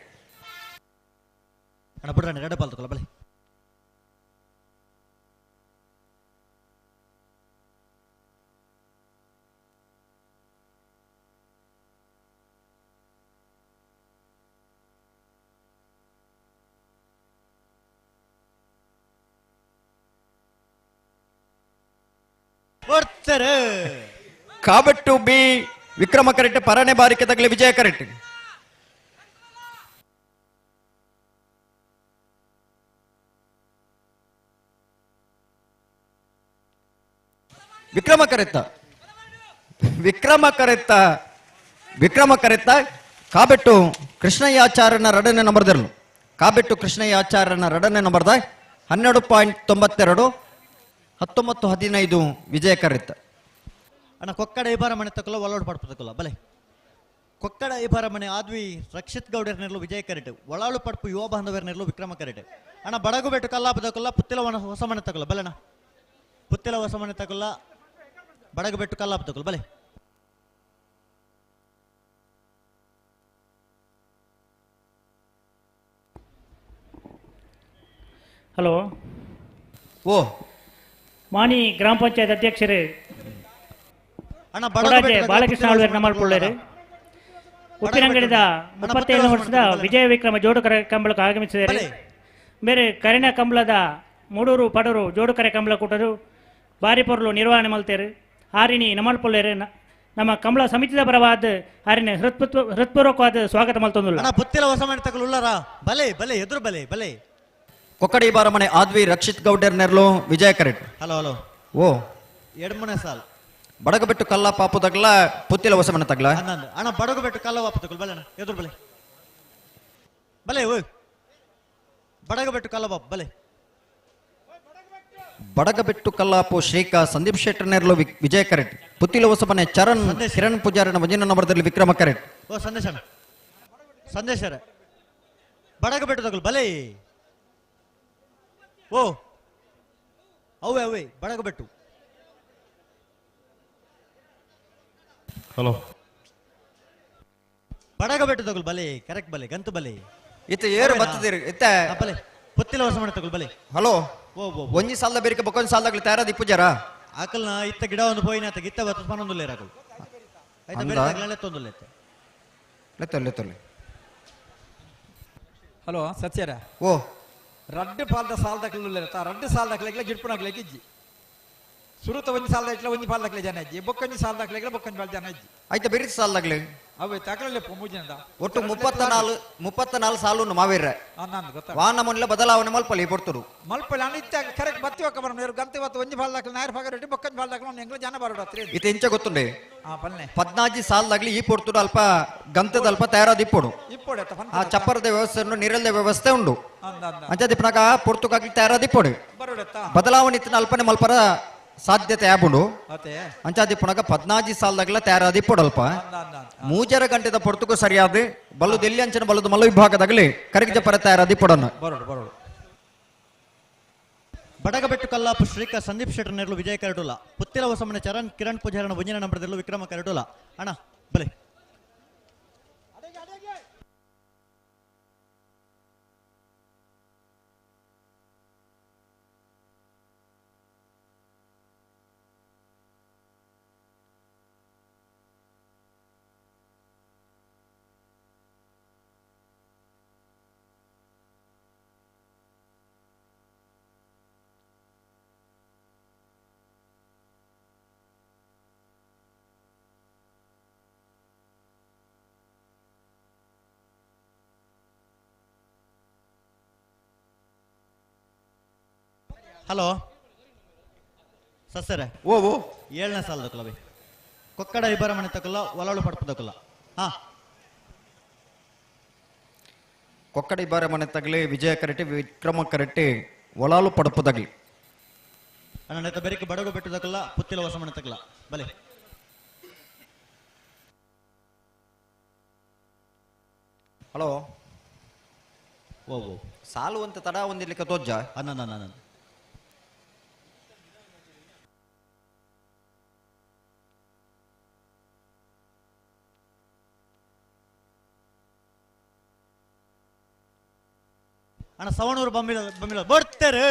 [SPEAKER 19] ಅಣ್ಣ ಬುಡ್ರಣ್ಣ ಎರಡು ಪಾಲ್ ತಗೊಳ್ಳ ಬಲೆ.
[SPEAKER 5] కాబట్టు ಬಿ ವಿಕ್ರಮ ಕರೆಕ್ಟ್ ಪರನೆ ಬಾರಿಕೆ ತಗಲಿ ವಿಜಯ ಕರೆಕ್ಟ್. ವಿಕ್ರಮ ಕರೆತ್ತ ವಿಕ್ರಮ ಕರೆತ್ತ ವಿಕ್ರಮ ಕರೆತ್ತ కాబೆಟ್ಟು ಕೃಷ್ಣಯ್ಯಾಚಾರ್ಯನ ರಡನೆ ನಂಬರ್ದಿರಲು కాబೆಟ್ಟು ಕೃಷ್ಣಯ್ಯಾಚಾರ್ಯನ ರಡನೆ ನಂಬರ್ದ 12.92 19-15 ವಿಜಯ ಕರೆತ್ತ.
[SPEAKER 19] ಅಣ್ಣ ಕೊಕ್ಕಡ ಐಬಾರ ಮನೆ ತಕೊಲ್ಲ ಒಳಾಡು ಪಡ್ಪು ತಕೊಲ್ಲ ಬಲೆ. ಕೊಕ್ಕಡ ಐಬಾರ ಮನೆ ಆದ್ವಿ ರಕ್ಷಿತ್ ಗೌಡರ್ ನೆರಳು ವಿಜಯ ಕರೆಟ್, ಒಳಾಳು ಪಡ್ಪು ಯುವ ಬಾಂಧವರ ನೆರಳು ವಿಕ್ರಮ ಕರೆಟ್. ಅಣ್ಣ ಬಡಗುಬೆಟ್ಟು ಕಲ್ಲಾಪ ತಕೊಲ್ಲ ಪುತ್ತಿಲ ಹೊಸ ಮನೆ ತಕೊಲ್ಲ ಬಲೆಣ್ಣ. ಪುತ್ತಿಲ ಹೊಸ ಮನೆ ತಕೊಲ್ಲ ಬಡಗುಬೆಟ್ಟು ಕಲ್ಲಾಪ ತಕೊಲ್ಲ ಬಲೆ.
[SPEAKER 20] ಹಲೋ
[SPEAKER 5] ಓ
[SPEAKER 20] ಮಾಣಿ ಗ್ರಾಮ ಪಂಚಾಯತ್ ಅಧ್ಯಕ್ಷರೇ ಬಾಲಕೃಷ್ಣ ಆಳ್ವೇರ್ ನಮ್ಮಲ್ಪುಳ್ಳೇರು ಉಪ್ಪಿನಂಗಡಿದ 37 ವರ್ಷದ ವಿಜಯ ವಿಕ್ರಮ ಜೋಡುಕರೆ ಕಂಬಳಕ್ಕೆ ಆಗಮಿಸಿದ್ದಾರೆ. ಬೇರೆ ಕರಿನ ಕಂಬಳದ ಮೂಡೂರು ಪಡೂರು ಜೋಡುಕರೆ ಕಂಬಳ ಕೂಟರು ಬಾರಿ ಪೊರ್ಲು ನಿರ್ವಹಣೆ ಮಲ್ತೇರು ಆರಿನಿ ನಮ್ಮಲ್ಪುಳ್ಳೇರು ನಮ್ಮ ಕಂಬಳ ಸಮಿತಿದ ಪರವಾದ ಆರಿನ ಹೃತ್ಪೂರ್ವಕವಾದ ಸ್ವಾಗತ ಮಲ್ತೊಂದುಲ್ಲ.
[SPEAKER 19] ಬಲೆ ಬಲೆ ಎದುರು ಬಲೆ ಬಲೆ.
[SPEAKER 5] ಕೊಕ್ಕಡಿ ಬಾರಮನೆ ಆದ್ವಿ ರಕ್ಷಿತ್ ಗೌಡರ್ ನೆರಳು ವಿಜಯ ಕರೆಟ್.
[SPEAKER 19] ಹಲೋ ಹಲೋ
[SPEAKER 5] ಓ
[SPEAKER 19] ಎಡ್ಮನೆ ಸಾಲ್
[SPEAKER 5] ಬಡಗಬೆಟ್ಟು ಕಲ್ಲ ಪಾಪು ತಗಲ ಪುತ್ತಿಲ ಹೊಸಮನೆ ತಗಲ
[SPEAKER 19] ಅಣ್ಣ ಬಡಗಬೆಟ್ಟು ಕಲ್ಲ ಪಾಪು ತಗಲ ಬಲೆ ಅಣ್ಣ ಎದುರು ಬಲೆ ಬಲೆ ಓಯ್ ಬಡಗಬೆಟ್ಟು ಕಲ್ಲ ಪಾಪು ಬಲೆ.
[SPEAKER 5] ಬಡಗಬೆಟ್ಟು ಕಲ್ಲಾಪು ಶ್ರೀಕಾ ಸಂದೀಪ್ ಶೆಟ್ಟರ್ ನೆರಳು ವಿಜಯ ಕರೆಟ್. ಪುತ್ತಿಲ ಹೊಸಮನೆ ಚರಣ್ ಕಿರಣ್ ಪೂಜಾರನ ಮುಂದಿನ ನಂಬರ್ದಲ್ಲಿ ವಿಕ್ರಮ ಕರೆಟ್.
[SPEAKER 19] ಓ ಸಂದೇಶ ಅಣ್ಣ ಸಂದೇಶರ ಬಡಗಬೆಟ್ಟು ತಗಲ್ ಬಲೆ. ಓ ಅವೇ ಅವೇ ಬಡಗಬೆಟ್ಟು.
[SPEAKER 17] ಹಲೋ
[SPEAKER 19] ಬಡಗಬೆಟ್ಟು ತಗಲ್ ಬಲೆ ಕರೆಕ್ಟ್ ಬಲೆ ಗಂತು ಬಲೆ.
[SPEAKER 5] ಇತ್ತ ಏರು ಬತ್ತದಿರು ಇತ್ತ
[SPEAKER 19] ಬಲೆ ಪುತ್ತಿಲ ಹೊಸ ಮನೆ ತಗಲ್ ಬಲೆ.
[SPEAKER 5] ಹಲೋ
[SPEAKER 19] ಓ ಓ
[SPEAKER 5] ಒಂಜಿ ಸಾಲದ ಬೇರಿಕೆ ಬೊಕ್ಕೊಂಜಿ ಸಾಲದಾಗ್ಲಿ ತಯಾರಾದ ಇಪ್ಪುಜಾರ
[SPEAKER 19] ಆಕಲ್ನ ಇತ್ತ ಗಿಡ ಒಂದು ಪೋಯಿನ ಆತ ಇತ್ತ ಬತ್ತ ಪನೊಂದುಲ್ಲೆ ಆಕಲ್ ಆಯ್ತಾ ಬೇರೆ ತಗಲ ಲೆತ್ತೊಂದುಲ್ಲೆ
[SPEAKER 5] ಲೆತ್ತೊಲ್ಲೆ ಲೆತ್ತೊಲ್ಲೆ.
[SPEAKER 16] ಹಲೋ ಸತ್ಯರ
[SPEAKER 5] ಓ
[SPEAKER 16] ರಡ್ಡು ಪಾಲ್ದ ಸಾಲದಕ್ಲು ರಡ್ಡು ಸಾಲದಕ್ಲೆಗ್ಲ ಗಿಡ್ಪುನಕ್ಲೆಗ್ ಇಜ್ಜಿ ಸುರುತ ಒಂಜಿ ಸಾಲದ ಇಟ್ಲ ಒಂಜಿ ಪಾಲ್ದಕ್ಲೆ ಜನ ಇಜ್ಜಿ ಬೊಕ್ಕೊಂಜಿ ಸಾಲದಕ್ಲೆಗ್ಲ ಬೊಕ್ಕೊಂಜಿ ಪಾಲ್ ಜನ ಇಜ್ಜಿ
[SPEAKER 5] ಆಯ್ತಾ ಬೇರೆ ಸಾಲದಾಗ್ಲಿ
[SPEAKER 16] ಅವೇ ತಕಲಲೆ ಮೂಜಿನದ
[SPEAKER 5] ಒಟ್ಟು 34 ಸಾಲು ಮಾವೀರ ವಾಹನ ಮೊನ್ನೆ ಬದಲಾವಣೆ ಮಲ್ಪಲಿ ಪೊರ್ತುಡು
[SPEAKER 16] ಮಲ್ಪಲಿ ಅಣ್ಣ ಇತ್ತ ಕರೆಕ್ಟ್ ಬತ್ತಿ ಒಕ್ಕ ಬರ ನೇರು ಗಂತೆ ಬತ್ತು ಒಂಜಿ ಪಾಲ್ದಕ್ಲೆ ನಾಯರ್ ಫಾಗರ್ ಬೊಕ್ಕೊಂಜಿ ಪಾಲ್ದಕ್ಲೆ ಎಂಗ್ಲ ಜನ ಬರೋಡು ಹತ್ರ
[SPEAKER 5] ಇತ್ತ ಇಂಚ ಗೊತ್ತುಂಡೆ
[SPEAKER 16] ಆ ಪಲ್ನೆ
[SPEAKER 5] 14 ಸಾಲದಾಗ್ಲಿ ಈ ಪೊರ್ತುಡು ಅಲ್ಪ ಗಂತದ ಅಲ್ಪ ತಯಾರಾದ ಇಪ್ಪೊಡು
[SPEAKER 16] ಇಪ್ಪೊಡು
[SPEAKER 5] ಆ ಚಪ್ಪರದ ವ್ಯವಸ್ಥೆ ಉಂಡು ನೀರಲ್ದ ವ್ಯವಸ್ಥೆ ಉಂಡು ಅಂಚ ದಿಪ್ಪನಾಗ ಪೊರ್ತುಗಾಗ್ಲಿ ತಯಾರಾದ ಇಪ್ಪೊಡು ಬದಲಾವಣೆ ಇತ್ತಿನ ಅಲ್ಪನೆ ಮಲ್ಪರ ಸಾಧ್ಯತೆ ಆಪುಂಡು ಅಂಚಾದಿ ಪುನಗ 14 ಸಾಲದಾಗಲ ತಯಾರಾದಿ ಪೊಡಲ್ಪ 3.5 ಗಂಟೆದ ಪೊರ್ತುಕು ಸರಿಯಾದ ಬಲ್ಲು ದೆಲ್ಲಿ ಅಂಚಿನ ಬಲ್ಲದು ಮಲ್ಲ ವಿಭಾಗದಾಗಲಿ ಕರಗಿಜ ಪರ ತಯಾರಾದಿ ಪೊಡನ್ನು.
[SPEAKER 19] ಬಡಗಬೆಟ್ಟು ಕಲ್ಲಾಪು ಶ್ರೀಕಾ ಸಂದೀಪ್ ಶೆಟ್ಟರ್ ನೆರಳು ವಿಜಯ ಕರಟೋಲ ಪುತ್ತಿಲ ಹೊಸಮನೆ ಚರಣ್ ಕಿರಣ್ ಪೂಜಾರನ ಮುಂಜಿನ ನಂಬರದಲ್ಲೂ ವಿಕ್ರಮ ಕರಟೋಲ ಅಣ್ಣ ಬಲೆ. ಹಲೋ ಸಸ್ಸರ
[SPEAKER 5] ಓ ಓ
[SPEAKER 19] 7ನೇ ಸಾಲದ ಕುಲವೇ ಕೊಕ್ಕಡ ಇಬ್ಬರ ಮನೆ ತಕಲ್ಲ ಒಲಳು ಪಡ್ಪದಕಲ್ಲ ಹಾ
[SPEAKER 5] ಕೊಕ್ಕಡ ಇಬ್ಬರ ಮನೆ ತಗಲಿ ವಿಜಯ ಕರೆಟ್ಟಿ ವಿಕ್ರಮ ಕರೆಟ್ಟಿ ಒಳಾಲು ಪಡಪದಗಲಿ
[SPEAKER 19] ಅಣ್ಣ ಬೆರಿಕೆ ಬಡಗು ಬೆಟ್ಟದಕಲ್ಲ ಪುತ್ತಿಲ ಹೊಸ ಮನೆ ತಕಲ್ಲ ಬಲೆ.
[SPEAKER 5] ಹಲೋ
[SPEAKER 19] ಓ ಓ
[SPEAKER 5] ಸಾಲು ಅಂತ ತಡ ಒಂದಿರ್ಲಿಕ್ಕೆ ತೋಜ್ಜ
[SPEAKER 19] ಅನ್ನ ನನ್ನ ಅಣ್ಣ ಸವಣೂರು ಬೊಮ್ಮಿಲ ಬೊಮ್ಮಿಲ ಬರ್ತಾರೆ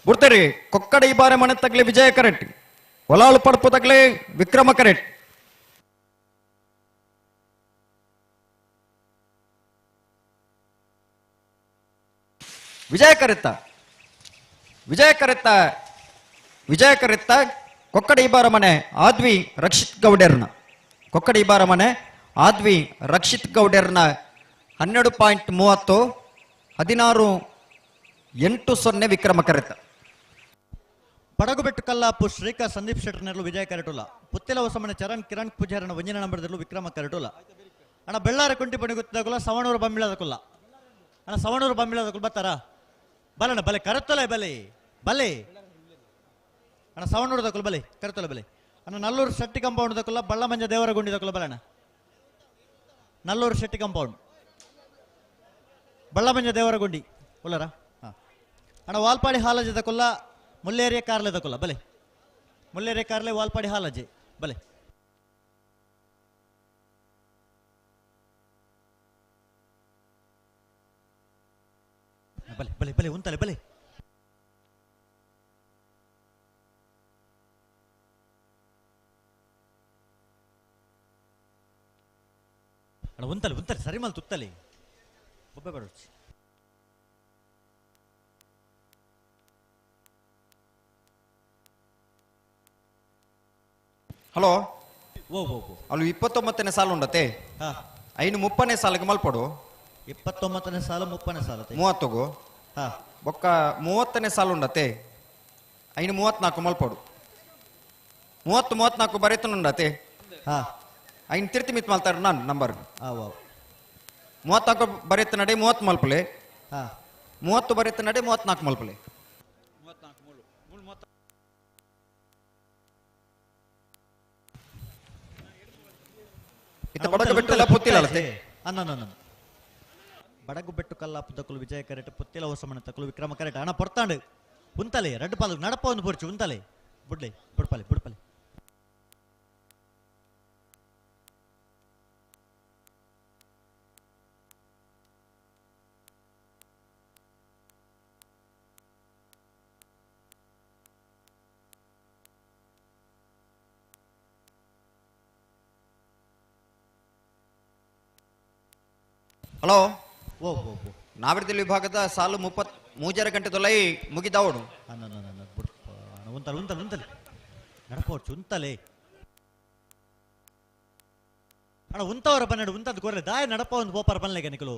[SPEAKER 5] ಬುಡ್ತೇರಿ ಕೊಕ್ಕಡ ಈ ಬಾರಿ ಮನೆ ತಗ್ಲಿ ವಿಜಯ ಕರೆಕ್ಟ್ ಒಲಾಳು ಪಡ್ಪು ತಗ್ಲಿ ವಿಕ್ರಮ ಕರೆಕ್ಟ್ ವಿಜಯ ಕರೆತ್ತ ವಿಜಯ ಕರೆತ್ತ ವಿಜಯ ಕರೆತ್ತ ಕೊಕ್ಕಡ ಇಬ್ಬಾರ ಮನೆ ಆದ್ವಿ ರಕ್ಷಿತ್ ಗೌಡೆರ್ನ ಕೊಕ್ಕಡ ಇಬ್ಬಾರ ಮನೆ ಆದ್ವಿ ರಕ್ಷಿತ್ ಗೌಡೆರ್ನ 12.30 16.80 ವಿಕ್ರಮ ಕರೆತ.
[SPEAKER 19] ಪಡಗುಬೆಟ್ಟು ಕಲ್ಲಾಪು ಶ್ರೀಕಾ ಸಂದೀಪ್ ಶೆಟ್ಟರ್ನಲ್ಲೂ ವಿಜಯ ಕರೆಟುಲ ಪುತ್ತಿಲ ಹೊಸಮನೆ ಚರಣ್ ಕಿರಣ್ ಪೂಜಾರನ ಒಂಜಿನ ನಂಬರ್ದಲ್ಲೂ ವಿಕ್ರಮ ಕರೆಟುಲ. ಅಣ್ಣ ಬೆಳ್ಳಾರ ಕುಂಟಿ ಪಣಿ ಗೊತ್ತಾಗಲ್ಲ ಸವಣೂರು ಬೊಮ್ಮಿಳದಕುಲ್ಲ. ಅಣ್ಣ ಸವಣೂರು ಬೊಮ್ಮಿಳದಕುಲ್ ಬರ್ತಾರಾ? ಬಲಣ್ಣ ಬಲೆ ಕರೆತ್ತೊಲೆ ಬಲೆ ಬಲೆ. ಅಣ್ಣ ಸವಣೂರು ದಕುಲ್ ಬಲೆ ಕರೆತ್ತೊಲೆ ಬಲೆ. ಅಣ್ಣ ನಲ್ಲೂರು ಶೆಟ್ಟಿ ಕಾಂಪೌಂಡ್ ದಕುಲ್ಲ ಬಳ್ಳಮಂಜ ದೇವರ ಗುಂಡಿ ದಕುಲ್ಲ ಬಲಣ್ಣ. ನಲ್ಲೂರು ಶೆಟ್ಟಿ ಕಾಂಪೌಂಡ್ ಬಳ್ಳಮಂಜ ದೇವರ ಗುಂಡಿ ಉಲ್ಲರ. ಹಾಂ ಅಣ್ಣ ವಾಲ್ಪಾಡಿ ಹಾಲಜೆ ದಕುಲ್ಲ ಮುಲ್ಲೇರಿಯ ಕಾರ್ಲೆ ದಕುಲ್ಲ ಬಲೆ. ಮುಲ್ಲೇರಿಯ ಕಾರ್ಲೆ ವಾಲ್ಪಾಡಿ ಹಾಲಜೆ ಬಲೆ. ಬಲೆ ಬಲೆ ಬಲೆ ಉಂತಲೆ ಬಲೆ. ಅಣ್ಣ ಉಂತಲೆ ಉಂತಲೆ ಸರಿ ಮಲ್ ತುತ್ತಲೆ ಬೊಬ್ಬೆ ಬರೋಚಿ.
[SPEAKER 5] ಹಲೋ
[SPEAKER 19] ಓ ಓ ಓ
[SPEAKER 5] ಅಲ್ಲಿ 29ನೇ ಸಾಲು ಉಂಡತೆ.
[SPEAKER 19] ಹಾ
[SPEAKER 5] 5 30ನೇ ಸಾಲಿಗೆ ಮಲ್ಪಡು.
[SPEAKER 19] 29ನೇ ಸಾಲು 30ನೇ ಸಾಲು
[SPEAKER 5] 30ಗು.
[SPEAKER 19] ಹಾ
[SPEAKER 5] ಬೊಕ್ಕ 30ನೇ ಸಾಲು ಉಂಡತೆ 5 34 ಮಲ್ಪಡು. 30 34 ಬರೆತನುಂಡತೆ.
[SPEAKER 19] ಹಾ
[SPEAKER 5] 5 ತಿರ್ತಿ ಮಿತ್ ಮಲ್ತಾರ ನಾನು ನಂಬರ್.
[SPEAKER 19] ಆ ವಾ
[SPEAKER 5] 34 ಬರೆತ ನಡೆ 30 ಮಲ್ಪಲೆ.
[SPEAKER 19] ಹಾ
[SPEAKER 5] 30 ಬರೆತ ನಡೆ 34 ಮಲ್ಪಲೆ. ಇತ್ತ ಬಡಗ ಬೆಟ್ಟಲ್ಲ ಪುತ್ತಿಲ ಅಲತೆ.
[SPEAKER 19] ಅನ್ನ ಬಡಗು ಬೆಟ್ಟು ಕಲ್ಲಾಪು ತಕಲು ವಿಜಯ ಕರೆಟ್ ಪುತ್ತಿಲ ಹೊಸಮಣ ತಕಲು ವಿಕ್ರಮ ಕರೆಟ್. ಅಣ್ಣ ಪೊರ್ತಾಂಡು ಉಂತಲೆ ರಡ್ಡು ಪಾಲು ನಡಪ ಒಂದು ಪೊರ್ಚು ಉಂತಲೆ ಬುಡ್ಲೆ ಬುಡ್ಪಲೆ ಬುಡ್ಪಲೆ.
[SPEAKER 5] ಹಲೋ
[SPEAKER 19] ಓ ಓ ಓ
[SPEAKER 5] ನಾವಿರ್ದಲ್ಲಿ ವಿಭಾಗದ ಸಾಲು 33 ಗಂಟೆ ತೊಲೈ ಮುಗಿದವಡು.
[SPEAKER 19] ಅನ್ನ ಬುಡ್ಪ ಉಂತಲೆ ಉಂತಲೆ ಉಂತಲೆ ನಡಪೋರ್ಚು ಉಂತಲೆ. ಅಣ್ಣ ಉಂತವರ ಬನ್ನಡು ಉಂತದ್ದು ಕೊರಲೆ ದಾಯ ನಡಪ ಒಂದು ಬೋಪಾರ ಬನ್ಲೆಗೆ ನಿಕಲು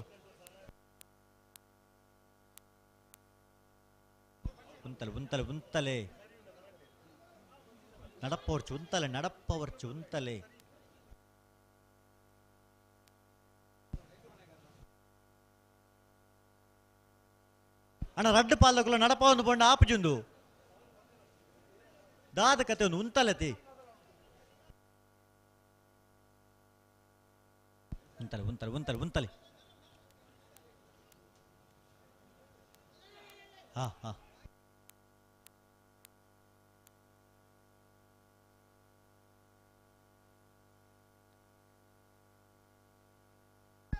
[SPEAKER 19] ಉಂತಲೆ ಉಂತಲೆ ಉಂತಲೆ ನಡಪೋರ್ಚು ಉಂತಲೆ ನಡಪವರ್ಚು ಉಂತಲೆ. ಅಣ್ಣ ರಡ್ಡು ಪಾಲಕುಲ ನಡಪ ಒಂದು ಬೊಂಡ ಆಪುಜುಂದು ದಾದ ಕತೆ ಒಂದು ಉಂತಲತಿ ಉಂತಲೆ ಉಂತಲೆ ಉಂತಲೆ ಉಂತಲೆ. ಹಾ ಹಾ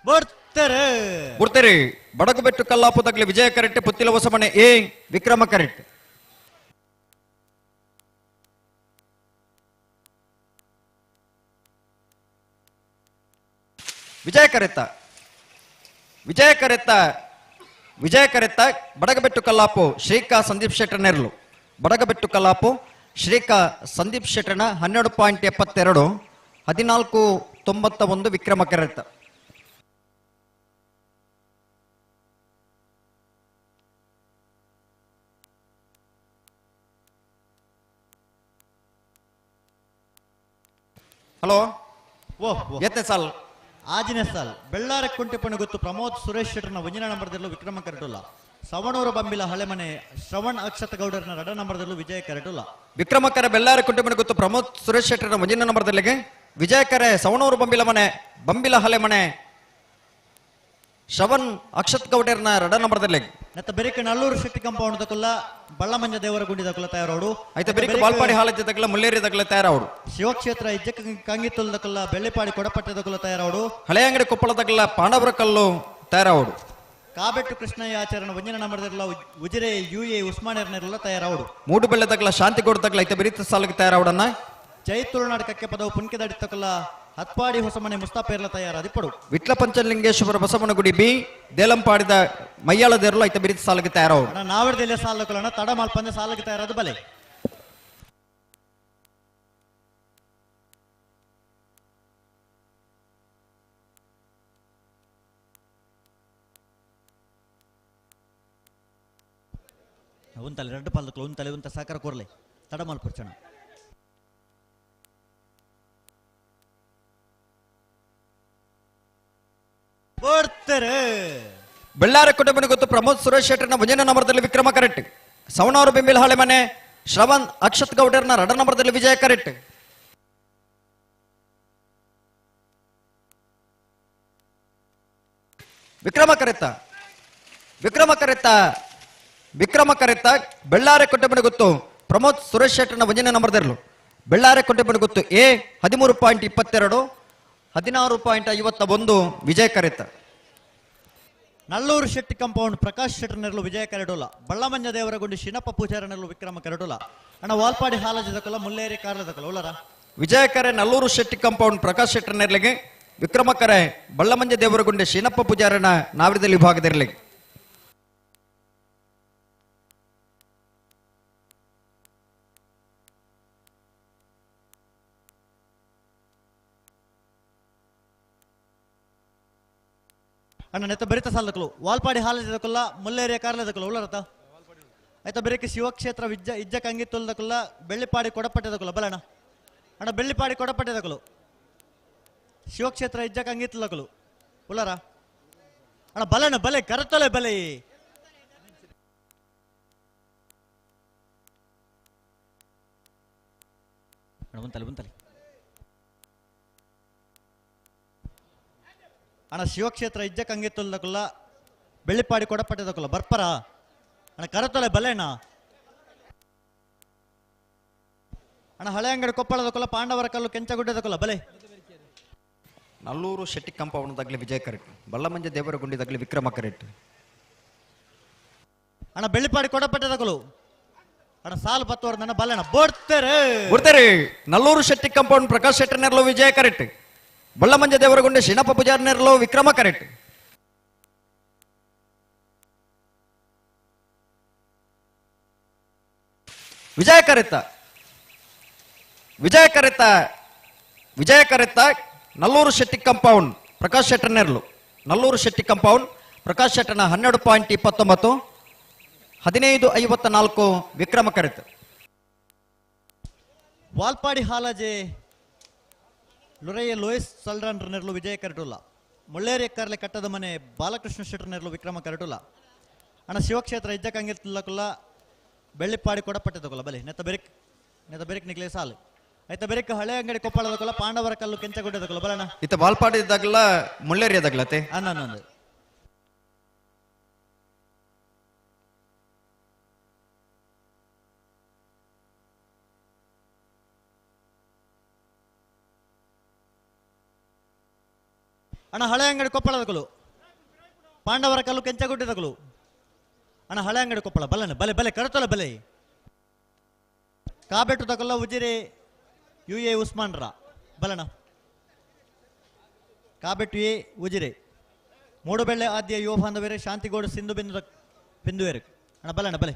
[SPEAKER 19] ಬರ್ತಾರೆ
[SPEAKER 5] ಬರ್ತಾರೆ. ಬಡಗುಬೆಟ್ಟು ಕಲ್ಲಾಪು ತಗ್ಲಿ ವಿಜಯ ಕರೆಕ್ಟ್ ಪುತ್ತಿಲ ಹೊಸಮನೆ ಎ ವಿಕ್ರಮ ಕರೆಕ್ಟ್. ವಿಜಯ ಕರೆತ್ತ ವಿಜಯ ಕರೆತ್ತ ವಿಜಯ ಕರೆತ್ತ ಬಡಗಬೆಟ್ಟು ಕಲ್ಲಾಪು ಶ್ರೀಕಾ ಸಂದೀಪ್ ಶೆಟ್ಟರ್ ನೆರಳು. ಬಡಗಬೆಟ್ಟು ಕಲ್ಲಾಪು ಶ್ರೀಕಾ ಸಂದೀಪ್ ಶೆಟ್ಟರ್ನ 12.72 14.91 ವಿಕ್ರಮ ಕರೆತ್ತ. ಹಲೋ
[SPEAKER 19] ಓ
[SPEAKER 5] ಎತ್ತನೇ ಸಾಲ್?
[SPEAKER 19] ಆಜಿನೇ ಸಾಲ್ ಬೆಳ್ಳಾರ ಕುಂಟೆಪಣ್ಣು ಗೊತ್ತು ಪ್ರಮೋದ್ ಸುರೇಶ್ ಶೆಟ್ಟರ್ನ ಒಂಜಿನ ನಂಬರ್ದಲ್ಲೂ ವಿಕ್ರಮ ಕರೆಟುಲ್ಲ. ಸವಣೂರು ಬಂಬಿಲ ಹಳೆಮನೆ ಶ್ರವಣ್ ಅಕ್ಷತ ಗೌಡರ್ನ 2 ನಂಬರ್ದಲ್ಲೂ ವಿಜಯ ಕರೆಟುಲ್ಲ.
[SPEAKER 5] ವಿಕ್ರಮಕರ ಬೆಳ್ಳಾರ ಕುಂಟೆಪಣ್ಣು ಗೊತ್ತು ಪ್ರಮೋದ್ ಸುರೇಶ್ ಶೆಟ್ಟರ್ನ ಒಂಜಿನ ನಂಬರ್ದಲ್ಲಿಗೆ ವಿಜಯಕರೆ ಸವಣೂರು ಬಂಬಿಲ ಮನೆ ಬಂಬಿಲ ಹಳೆಮನೆ ಶ್ರವಣ್ ಅಕ್ಷತ್ ಗೌಡರ್ನ 2 ನಂಬರ್ದಲ್ಲಿ.
[SPEAKER 19] ನತ್ತ ಬೆರಿಕ ನಲ್ಲೂರು ಶೆಟ್ಟಿ ಕಾಂಪೌಂಡ್ ದಕುಲ್ಲ ಬಳ್ಳಮಂಜ ದೇವರ ಗುಂಡಿ ದಕುಲ್ಲ ತಯಾರೋಡು.
[SPEAKER 5] ಆಯ್ತ ಬೆರಿಕ ಬಾಲ್ಪಾಡಿ ಹಾಲಜ್ಜೆ ದಕುಲ್ಲ ಮುಲ್ಲೇರಿ ದಕುಲ್ಲ ತಯಾರಾವಡು.
[SPEAKER 19] ಶಿವಕ್ಷೇತ್ರ ಇಜ್ಜಕ ಕಂಗಿತ್ತುಲ್ ದಕುಲ್ಲ ಬೆಳ್ಳಿಪಾಡಿ ಕೊಡಪಟ್ಟೆ ದಕುಲ್ಲ ತಯಾರಾವಡು.
[SPEAKER 5] ಹಳೆಯಂಗಡಿ ಕೊಪ್ಪಳ ದಕುಲ್ಲ ಪಾಂಡವರ ಕಲ್ಲು ತಯಾರಾವಡು.
[SPEAKER 19] ಕಾಬೆಟ್ಟು ಕೃಷ್ಣಯ್ಯ ಆಚರಣ ಒಂಜಿನ ನಂಬರ್ದಿರಲ್ಲ ಉಜಿರೆ ಯು ಎ ಉಸ್ಮಾನಿಯರ್ನೆಲ್ಲ ತಯಾರಾವಡು.
[SPEAKER 5] ಮೂಡುಬೆಳ್ಳೆ ತಗ್ಲ ಶಾಂತಿಗೋಡು ತಗ್ಲ ಐತೆ ಬೆರೀತ ಸಾಲಿಗೆ ತಯಾರಾವಡನ್ನ.
[SPEAKER 19] ಜೈ ತುಳುನಾಡು ಕಕ್ಕೆ ಪದವು ಪುನ್ಕೆದಡಿ ತಕಲ ಹತ್ಪಾಡಿ ಹೊಸಮನೆ ಮುಸ್ತಾಪೇರ್ಲ ತಯಾರಾದಿಪ್ಪಡು.
[SPEAKER 5] ವಿಟ್ಲ ಪಂಚಲಿಂಗೇಶ್ವರ ಬಸವನಗುಡಿ ಬಿ ದೇಲಂಪಾಡಿದ ಮಯ್ಯಾಳ ದೇರ್ಲು ಐತೆ ಬೆರೀತ ಸಾಲಿಗೆ ತಯಾರಾವಡು.
[SPEAKER 19] ನಾವರ್ದೆಲ್ಲ ಸಾಲಕಲನ ತಡ ಮಾಲ್ಪಂದೆ ಸಾಲಿಗೆ ತಯಾರಾದ ಬಲೆ. ಉಂತಲೆ ಎರಡು ಪಾಲಕಲು ಉಂತಲೆ ಉಂತ ಸಾಕಾರ ಕೋರ್ಲೆ ತಡ ಮಾಲ್ಪುರ್ಚಣ.
[SPEAKER 5] ಬೆಳ್ಳಾರ ಕುಟುಂಬನ ಗೊತ್ತು ಪ್ರಮೋದ್ ಸುರೇಶ್ ಶೆಟ್ಟರ್ನ ಒಂದನೇ ನಂಬರ್ದಲ್ಲಿ ವಿಕ್ರಮ ಕರೆಕ್ಟ್. ಸವಣೂರು ಬಿಂಬಿಲ್ ಹಾಳೆ ಮನೆ ಶ್ರವಣ್ ಅಕ್ಷತ್ ಗೌಡರ್ನ ಎರಡನೇ ನಂಬರ್ದಲ್ಲಿ ವಿಜಯ ಕರೆಕ್ಟ್. ವಿಕ್ರಮ ಕರೆತ್ತ ವಿಕ್ರಮ ಕರೆತ್ತ ವಿಕ್ರಮ ಕರೆತ್ತ ಬೆಳ್ಳಾರೆ ಕುಟುಂಬನ ಗೊತ್ತು ಪ್ರಮೋದ್ ಸುರೇಶ್ ಶೆಟ್ಟರ್ನ ಒಂದನೇ ನಂಬರ್ದಲ್ಲೂ ಬೆಳ್ಳಾರೆ ಕುಟುಂಬನ ಗೊತ್ತು ಎ 13.22 16.51 ವಿಜಯ ಕರೆತ್ತ.
[SPEAKER 19] ನಲ್ಲೂರು ಶೆಟ್ಟಿ ಕಾಂಪೌಂಡ್ ಪ್ರಕಾಶ್ ಶೆಟ್ಟರ್ನೆರಲು ವಿಜಯ ಕರೆಡೋಲ. ಬಳ್ಳಮಂಜ ದೇವರಗುಂಡಿ ಶಿನಪ್ಪ ಪೂಜಾರನೆರಲು ವಿಕ್ರಮ ಕರೆಡೋಲ. ಅಣ್ಣ ವಾಲ್ಪಾಡಿ ಹಾಲಜದಕಲ ಮುಲ್ಲೇರಿ ಕಾರ್ಲದಕಲ ಉಲ್ಲರ.
[SPEAKER 5] ವಿಜಯ ಕರೆ ನಲ್ಲೂರು ಶೆಟ್ಟಿ ಕಾಂಪೌಂಡ್ ಪ್ರಕಾಶ್ ಶೆಟ್ಟರ್ನೆರ್ಲಿಗೆ ವಿಕ್ರಮ ಕರೆ ಬಳ್ಳಮಂಜ ದೇವರಗುಂಡೆ ಶೀನಪ್ಪ ಪೂಜಾರನ ನಾವರದಲ್ಲಿ ವಿಭಾಗದಿರಲಿ.
[SPEAKER 19] ಅಣ್ಣ ನೆತ್ತ ಬರಿತ ಸಾಲದಕಲು ವಾಲ್ಪಾಡಿ ಹಾಲಜದಕಲ್ಲ ಮುಲ್ಲೇರಿಯ ಕಾರ್ಲದಕಲು ಉಲ್ಲರತ. ಆಯ್ತಾ ಬೆರಕೆ ಶಿವಕ್ಷೇತ್ರ ವಿಜ್ಜ ಇಜ್ಜ ಕಂಗಿತ್ತೊಲ್ದಕಲ್ಲ ಬೆಳ್ಳಿಪಾಡಿ ಕೊಡಪಟ್ಟದಕಲ್ಲ ಬಲಣ್ಣ. ಅಣ್ಣ ಬೆಳ್ಳಿಪಾಡಿ ಕೊಡಪಟ್ಟದಕಲು ಶಿವಕ್ಷೇತ್ರ ಇಜ್ಜ ಕಂಗಿತ್ತಲಕಲು ಉಲ್ಲರ. ಅಣ್ಣ ಬಲಣ್ಣ ಬಲೆ ಕರತೊಲೆ ಬಲೆ. ಅಣ್ಣ ಉಂತಲೆ ಉಂತಲೆ. ಅಣ್ಣ ಶಿವಕ್ಷೇತ್ರ ಇಜ್ಜ ಕಂಗಿತ್ತೊಲ್ದಕಲ್ಲ ಬೆಳ್ಳಿಪಾಡಿ ಕೊಡಪಟ್ಟದಕಲ್ಲ ಬರ್ಪರ. ಅಣ್ಣ ಕರತೊಲೆ ಬಲೆಣ್ಣ. ಅಣ್ಣ ಹಳೆ ಅಂಗಡಿ ಕೊಪ್ಪಳದಕೊಲ್ಲ ಪಾಂಡವರ ಕಲ್ಲು ಕೆಂಚಗುಡ್ಡದಕೊಲ್ಲ ಬಲೆ.
[SPEAKER 5] ನಲ್ಲೂರು ಶೆಟ್ಟಿ ಕಾಂಪೌಂಡ್ ತಗಲಿ ವಿಜಯ ಕರೆಕ್ಟ್. ಬಳ್ಳಮಂಜ ದೇವರಗುಂಡಿ ತಗಲಿ ವಿಕ್ರಮ ಕರೆಕ್ಟ್.
[SPEAKER 19] ಅಣ್ಣ ಬೆಳ್ಳಿಪಾಡಿ ಕೊಡಪಟ್ಟದಕಲು ಅಣ್ಣ ಸಾಲು ಪತ್ತುವರ್ ನನ್ನ ಬಲೆಣ್ಣ ಬೋಡ್ತಾರೆ
[SPEAKER 5] ಬರ್ತಾರೆ. ನಲ್ಲೂರು ಶೆಟ್ಟಿ ಕಾಂಪೌಂಡ್ ಪ್ರಕಾಶ್ ಶೆಟ್ಟರ್ನೆರಲು ವಿಜಯ ಕರೆಕ್ಟ್. ಬಳ್ಳಮಂಜ ದೇವರಗುಂಡೆ ಶೀನಪ್ಪ ಪೂಜಾರ್ನೆರಲು ವಿಕ್ರಮ ಕರೆಕ್ಟ್. ವಿಜಯ ಕರೆತ್ತ ವಿಜಯ ಕರೆತ್ತ ವಿಜಯ ಕರೆತ್ತ Nallur Shetty compound Prakash ಶೆಟ್ಟರ್ನೆರಲು Nallur Shetty compound Prakash ಶೆಟ್ಟರ್ನ 12.29 15.54 Vikrama ಕರೆತ.
[SPEAKER 19] Valpadi ಹಾಲಜೆ ಲೊರೆಯ Lewis ಸಲ್ರಾನ್ ನೆರಳು ವಿಜಯ ಕರಟುಲ್ಲ. ಮುಳ್ಳೇರಿ ಎಕ್ಕರ್ಲೆ ಕಟ್ಟದ ಮನೆ ಬಾಲಕೃಷ್ಣ ಶೆಟ್ಟರ್ ನೆರಳು ವಿಕ್ರಮ ಕರಟುಲ್ಲ. ಅಣ್ಣ ಶಿವಕ್ಷೇತ್ರ ಇಜ್ಜ ಕಂಗಿರ್ತಲಕುಲ್ಲ ಬೆಳ್ಳಿಪಾಡಿ ಕೊಡಪಟ್ಟದಕೊಲ್ಲ ಬಲೆ ನೆತ್ತ ಬೆರಿಕ್ ನೆತ್ತ ಬೆರಿಕ್ ನಿಗ್ಲೆ ಸಾಲು. ಆಯ್ತಾ ಬೆರಿಕ್ ಹಳೆ ಅಂಗಡಿ ಕೊಪ್ಪಳದಕೊಲ್ಲ ಪಾಂಡವರ ಕಲ್ಲು ಕೆಂಚಗುಡ್ಡದಕೊಲ್ಲ ಬಲಣ್ಣ.
[SPEAKER 5] ಇತ್ತ ವಾಲ್ಪಾಡಿ ಇದ್ದಾಗಲ್ಲ ಮುಳ್ಳೇರಿಯದಾಗ್ಲತೆ
[SPEAKER 19] ಅನ್ನೊಂದು. ಅಣ್ಣ ಹಳೆ ಅಂಗಡಿ ಕೊಪ್ಪಳದಕಲು ಪಾಂಡವರ ಕಲ್ಲು ಕೆಂಚಗುಡ್ಡದಕಲು. ಅಣ್ಣ ಹಳೆ ಅಂಗಡಿ ಕೊಪ್ಪಳ ಬಲನ ಬಲೆ ಬಲೆ ಕರತೊಲೆ ಬಲೆ. ಕಾಬೆಟ್ಟು ತಕಲ್ಲ ಉಜಿರೆ ಯು ಎ ಉಸ್ಮಾನ್ರ ಬಲಣ. ಕಾಬೆಟ್ಟು ಎ ಉಜಿರೆ ಮೂಡುಬೆಳ್ಳೆ ಆದ್ಯ ಯುವ ಬಾಂಧವೇರೆ ಶಾಂತಿಗೋಡು ಸಿಂಧು ಬಿಂದು ಬಿಂದುವೇರು. ಅಣ್ಣ ಬಲಣ ಬಲೆ.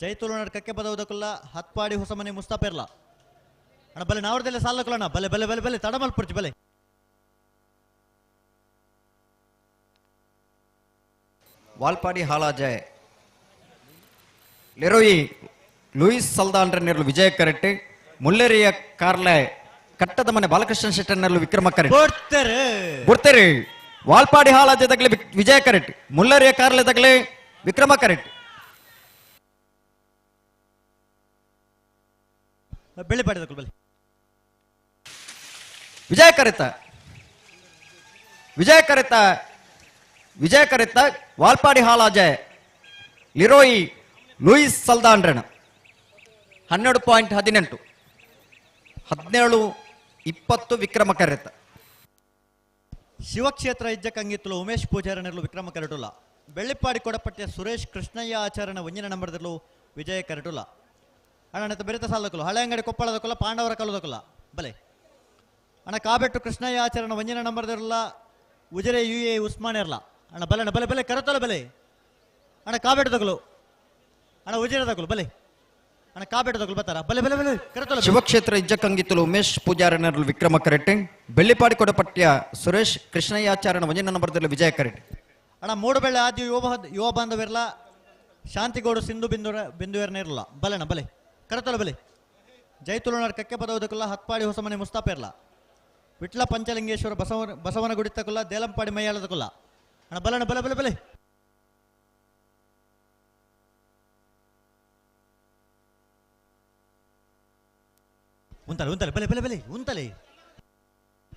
[SPEAKER 19] ಜೈತುಳುನಾಡ್ ಕಕ್ಕೆ ಬದವುದಕುಲ್ಲ ಹತ್ಪಾಡಿ ಹೊಸಮನೆ ಮುಸ್ತಾಪೆರ್ಲ. ಅಣ್ಣ ಬಲೆ ನಾವರ್ದೆಲ್ಲ ಸಾಲಕುಲಣ್ಣ ಬಲೆ ಬಲೆ ಬಲೆ ಬಲೆ ತಡಮಲ್ಪುರ್ಚಿ ಬಲೆ.
[SPEAKER 5] ವಾಲ್ಪಾಡಿ ಹಾಲಾಜೆ ಲೆರೋಯಿ ಲೂಯಿಸ್ ಸಲ್ದಾನ್ರನೆರಲು ವಿಜಯ ಕರೆಕ್ಟ್. ಮುಲ್ಲೇರಿಯ ಕಾರ್ಲೆ ಕಟ್ಟದ ಮನೆ ಬಾಲಕೃಷ್ಣ ಶೆಟ್ಟರ್ನೆರಲು ವಿಕ್ರಮ ಕರೆಕ್ಟ್. ಬರ್ತಾರೆ. ವಾಲ್ಪಾಡಿ ಹಾಲಾಜೆ ತಗಲಿ ವಿಜಯ ಕರೆಕ್ಟ್. ಮುಲ್ಲೇರಿಯ ಕಾರ್ಲೆ ತಗಲಿ ವಿಕ್ರಮ ಕರೆಕ್ಟ್.
[SPEAKER 19] ಬೆಳ್ಳಿಪಾಡಿ ತಕಲು ಬಲೆ.
[SPEAKER 5] ವಿಜಯ ಕರೆತ ವಿಜಯ ಕರೆತ ವಿಜಯ ಕರೆತ್ತ ವಾಲ್ಪಾಡಿ ಹಾಲಾಜೆ ಲಿರೋಯಿ ಲೂಯಿಸ್ ಸಲ್ದಾನ್ರಣ 12.18 17.20 ವಿಕ್ರಮ ಕರೆತ.
[SPEAKER 19] ಶಿವಕ್ಷೇತ್ರ ಇಜ್ಜಕಂಗಿತ್ತಲು ಉಮೇಶ್ ಪೂಜಾರನಿರಲು ವಿಕ್ರಮ ಕರಟುಲ. ಬೆಳ್ಳಿಪ್ಪಾಡಿ ಕೊಡಪಟ್ಟೆ ಸುರೇಶ್ ಕೃಷ್ಣಯ್ಯ ಆಚಾರನ ಒಂಜಿನ ನಂಬರ್ದಿರಲು ವಿಜಯ ಕರಟುಲ. ಅಣ್ಣ ಬೆರಿತ ಸಾಲದಕುಲು ಹಳೆ ಅಂಗಡಿ ಕೊಪ್ಪಳದಕುಲ ಪಾಂಡವರ ಕಲ್ಲದಕುಲ ಬಲೆ. ಅಣ್ಣ ಕಾಬೆಟ್ಟು ಕೃಷ್ಣಯ್ಯ ಆಚರಣ ಒಂಜಿನ ನಂಬರ್ದಿರಲ್ಲ ಉಜಿರೆ ಯು ಎ ಉಸ್ಮಾನ್ ಇರಲ್ಲ. ಅಣ್ಣ ಬಲೆ ಅಣ್ಣ ಬಲೆ ಬಲೆ ಕರತಲ ಬಲೆ. ಅಣ್ಣ ಕಾಬೆಟ್ಟು ತಗಲು ಅಣ್ಣ ಉಜಿರೆ ತಗಲು ಬಲೆ. ಅಣ್ಣ ಕಾಬೆಟ್ಟು ತಗಲು ಬರ್ತಾರ ಬಲೆ ಬಲೆ ಬಲೆ ಕರತಲ.
[SPEAKER 5] ಶಿವಕ್ಷೇತ್ರ ಇಜ್ಜಕಂಗಿತ್ತಲು ಉಮೇಶ್ ಪೂಜಾರನರಲು ವಿಕ್ರಮ ಕರೆಟ್. ಬೆಳ್ಳಿಪಾಡಿ ಕೊಡಪಟ್ಯ ಸುರೇಶ್ ಕೃಷ್ಣಯ್ಯಾಚಾರಣ ಒಂಜಿನ ನಂಬರ್ದಲ್ಲಿ ವಿಜಯ ಕರೆಟ್.
[SPEAKER 19] ಅಣ್ಣ ಮೂಡುಬೆಳ್ಳೆ ಆದಿ ಯುವ ಬಾಂಧವಿರಲ್ಲ ಶಾಂತಿಗೌಡು ಸಿಂಧು ಬಿಂದುವೇರ್ನಿರಲ್ಲ ಬಲೆಣ್ಣ ಬಲೆ ಕರತಲ ಬಲೆ. ಜೈತುಲನಾಡ್ ಕಕ್ಕೆ ಪದವದಕ್ಕಲ್ಲ ಹತ್ಪಾಡಿ ಹೊಸಮನೆ ಮುಸ್ತಾಪ ಇರಲ್ಲ. ವಿಟ್ಲ ಪಂಚಲಿಂಗೇಶ್ವರ ಬಸವನಗುಡಿ ತಕುಲ್ಲ ದೇಲಂಪಾಡಿ ಮೈಯಾಳದಕುಲ್ಲ. ಅಣ್ಣ ಬಲಣ್ಣ ಬಲೆ ಬಲೆ ಬಲೆ. ಉಂತಲೆ ಉಂತಲೆ ಬಲೆ ಬಲೆ ಬಲೆ ಉಂತಲೆ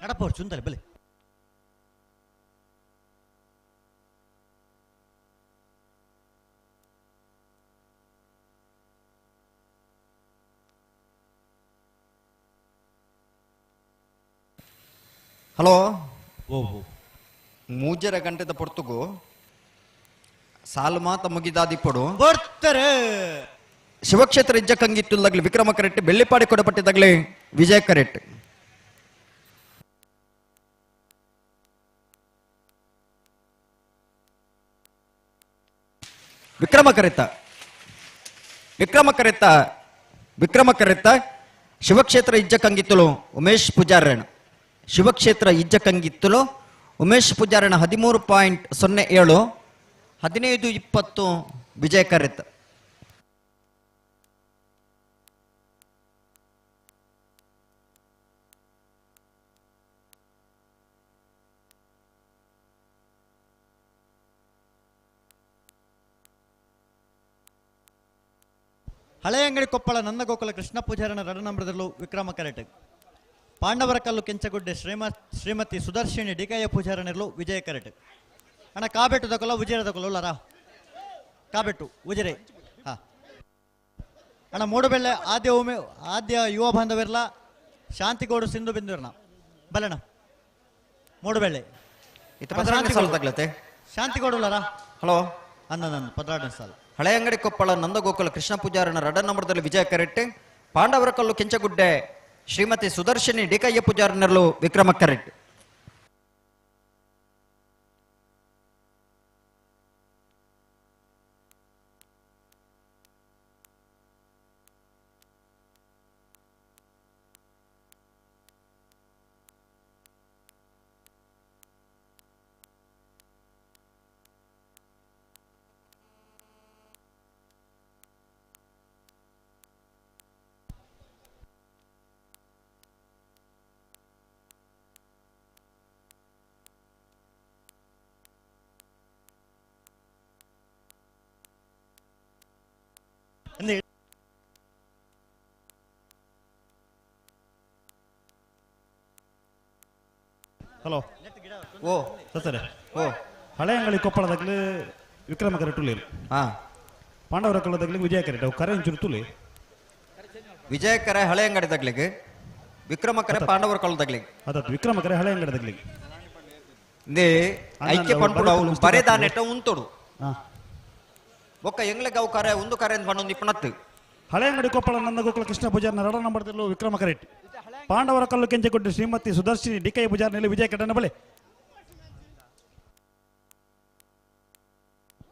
[SPEAKER 19] ನಡಪೋರ್ಚು ಉಂತಲೆ ಬಲೆ.
[SPEAKER 5] ಹಲೋ ಮೂಜರ ಗಂಟೆದ ಪೊರ್ತುಗು ಸಾಲು ಮಾತ ಮುಗಿದಾದಿಪ್ಪಡು
[SPEAKER 19] ಬರ್ತಾರೆ.
[SPEAKER 5] ಶಿವಕ್ಷೇತ್ರ ಇಜ್ಜಕಂಗಿತ್ತುಲ್ದಾಗ್ಲಿ ವಿಕ್ರಮ ಕರೆಕ್ಟ್. ಬೆಳ್ಳಿಪಾಡಿ ಕೊಡಪಟ್ಟಿದ್ದಾಗಲಿ ವಿಜಯ ಕರೆಕ್ಟ್. ವಿಕ್ರಮ ಕರೆತ ವಿಕ್ರಮ ಕರೆತ ವಿಕ್ರಮ ಕರೆತ ಶಿವಕ್ಷೇತ್ರ ಇಜ್ಜಕಂಗಿತ್ತಲು ಉಮೇಶ್ ಪೂಜಾರಣ. ಶಿವಕ್ಷೇತ್ರ ಇಜ್ಜಕಂಗಿತ್ತಲು ಉಮೇಶ್ ಪೂಜಾರಣ 13.07 15.20 ವಿಜಯ ಕರೆತ.
[SPEAKER 19] ಹಳೆಯಂಗಡಿ ಕೊಪ್ಪಳ ನಂದಗೋಕುಲ ಕೃಷ್ಣ ಪೂಜಾರನ ರಡನಂಬ್ರದಲ್ಲೂ ವಿಕ್ರಮ ಕರೆಟ್. ಪಾಂಡವರ ಕಲ್ಲು ಕೆಂಚಗುಡ್ಡೆ ಶ್ರೀಮತಿ ಸುದರ್ಶಿನಿ ಡಿಕಯ್ಯ ಪೂಜಾರನಿರಲು ವಿಜಯ ಕರೆಟ್. ಅಣ್ಣ ಕಾಬೆಟ್ಟು ತಕೊಲ್ಲ ಉಜಿರೆ ತಕೊಲ್ಲ ಉಳ್ಳಾರಾ ಕಾಬೆಟ್ಟು ಉಜಿರೆ. ಹಾ ಅಣ್ಣ ಮೂಡುಬೆಳ್ಳೆ ಆದ್ಯ ಉಮೆ ಆದ್ಯ ಯುವ ಬಾಂಧವಿರ್ಲ ಶಾಂತಿಗೋಡು ಸಿಂಧು ಬಿಂದುರ್ನ ಬಲಣ್ಣ ಮೂಡುಬೆಳ್ಳೆ ಶಾಂತಿಗೋಡು ಉಳ್ಳಾರಾ.
[SPEAKER 5] ಹಲೋ
[SPEAKER 19] ಅಂದ 12ನೇ ಸಾಲು.
[SPEAKER 5] ಹಳೆಯಂಗಡಿ ಕೊಪ್ಪಳ ನಂದಗೋಕುಲ ಕೃಷ್ಣ ಪೂಜಾರನ ರಡ ನಂಬರದಲ್ಲಿ ವಿಜಯ ಕರೆಟ್. ಪಾಂಡವರ ಕಲ್ಲು ಕೆಂಚಗುಡ್ಡೆ ಶ್ರೀಮತಿ ಸುದರ್ಶಿನಿ ಡಿಕಯ್ಯ ಪೂಜಾರನರಲು ವಿಕ್ರಮ ಕರೆಟ್.
[SPEAKER 15] ಹಲೋ
[SPEAKER 5] ಓ
[SPEAKER 15] ಸರ್
[SPEAKER 5] ಓ
[SPEAKER 15] ಹಳೆ ಅಂಗಡಿ ಕೊಪ್ಪಳದಾಗಲಿ ವಿಕ್ರಮ ಕರೆ ತುಳಿರು.
[SPEAKER 5] ಹಾ
[SPEAKER 15] ಪಾಂಡವರ ಕಳ್ಳದಾಗಲಿ ವಿಜಯ ಕರೆ ಅವು ಕರೆ ಇಂಚೂರು ತುಳಿ.
[SPEAKER 5] ವಿಜಯ ಕರೆ ಹಳೆ ಅಂಗಡಿ ತಗ್ಲಿಗೆ ವಿಕ್ರಮ ಕರೆ ಪಾಂಡವರ ಕಳ್ಳದಾಗ್ಲಿಗೆ.
[SPEAKER 15] ಅದ ವಿಕ್ರಮ ಕರೆ ಹಳೆ ಅಂಗಡಿ ತಗ್ಲಿಗೆ
[SPEAKER 5] ಐಕ್ಯ ಪನ್ಪುಡು ಅವು ಬರೇ ದಾನೆಟ್ಟ ಉಂತೊಡು. ಬೊಕ್ಕ ಎಂಗ್ಲೆಗ್ ಅವು ಕರೆ ಒಂದು ಕರೆ ಅಂತ ಪನ್ನೊಂದು ಇಪ್ಪನತ್ತು.
[SPEAKER 15] ಹಳೆ ಅಂಗಡಿ ಕೊಪ್ಪಳ ನಂದಗೋಕುಲ ಕೃಷ್ಣ ಪೂಜಾರನ ರಡ ನಂಬರ್ದಲ್ಲೂ ವಿಕ್ರಮ ಕರೆಟ್. ಪಾಂಡವರ ಕಲ್ಲು ಕೆಂಚಗುಡ್ಡೆ ಶ್ರೀಮತಿ ಸುದರ್ಶಿನಿ ಡಿಕೈ ಪೂಜಾರನಲ್ಲಿ ವಿಜಯ ಕಟ್ಟನ ಬಳೆ.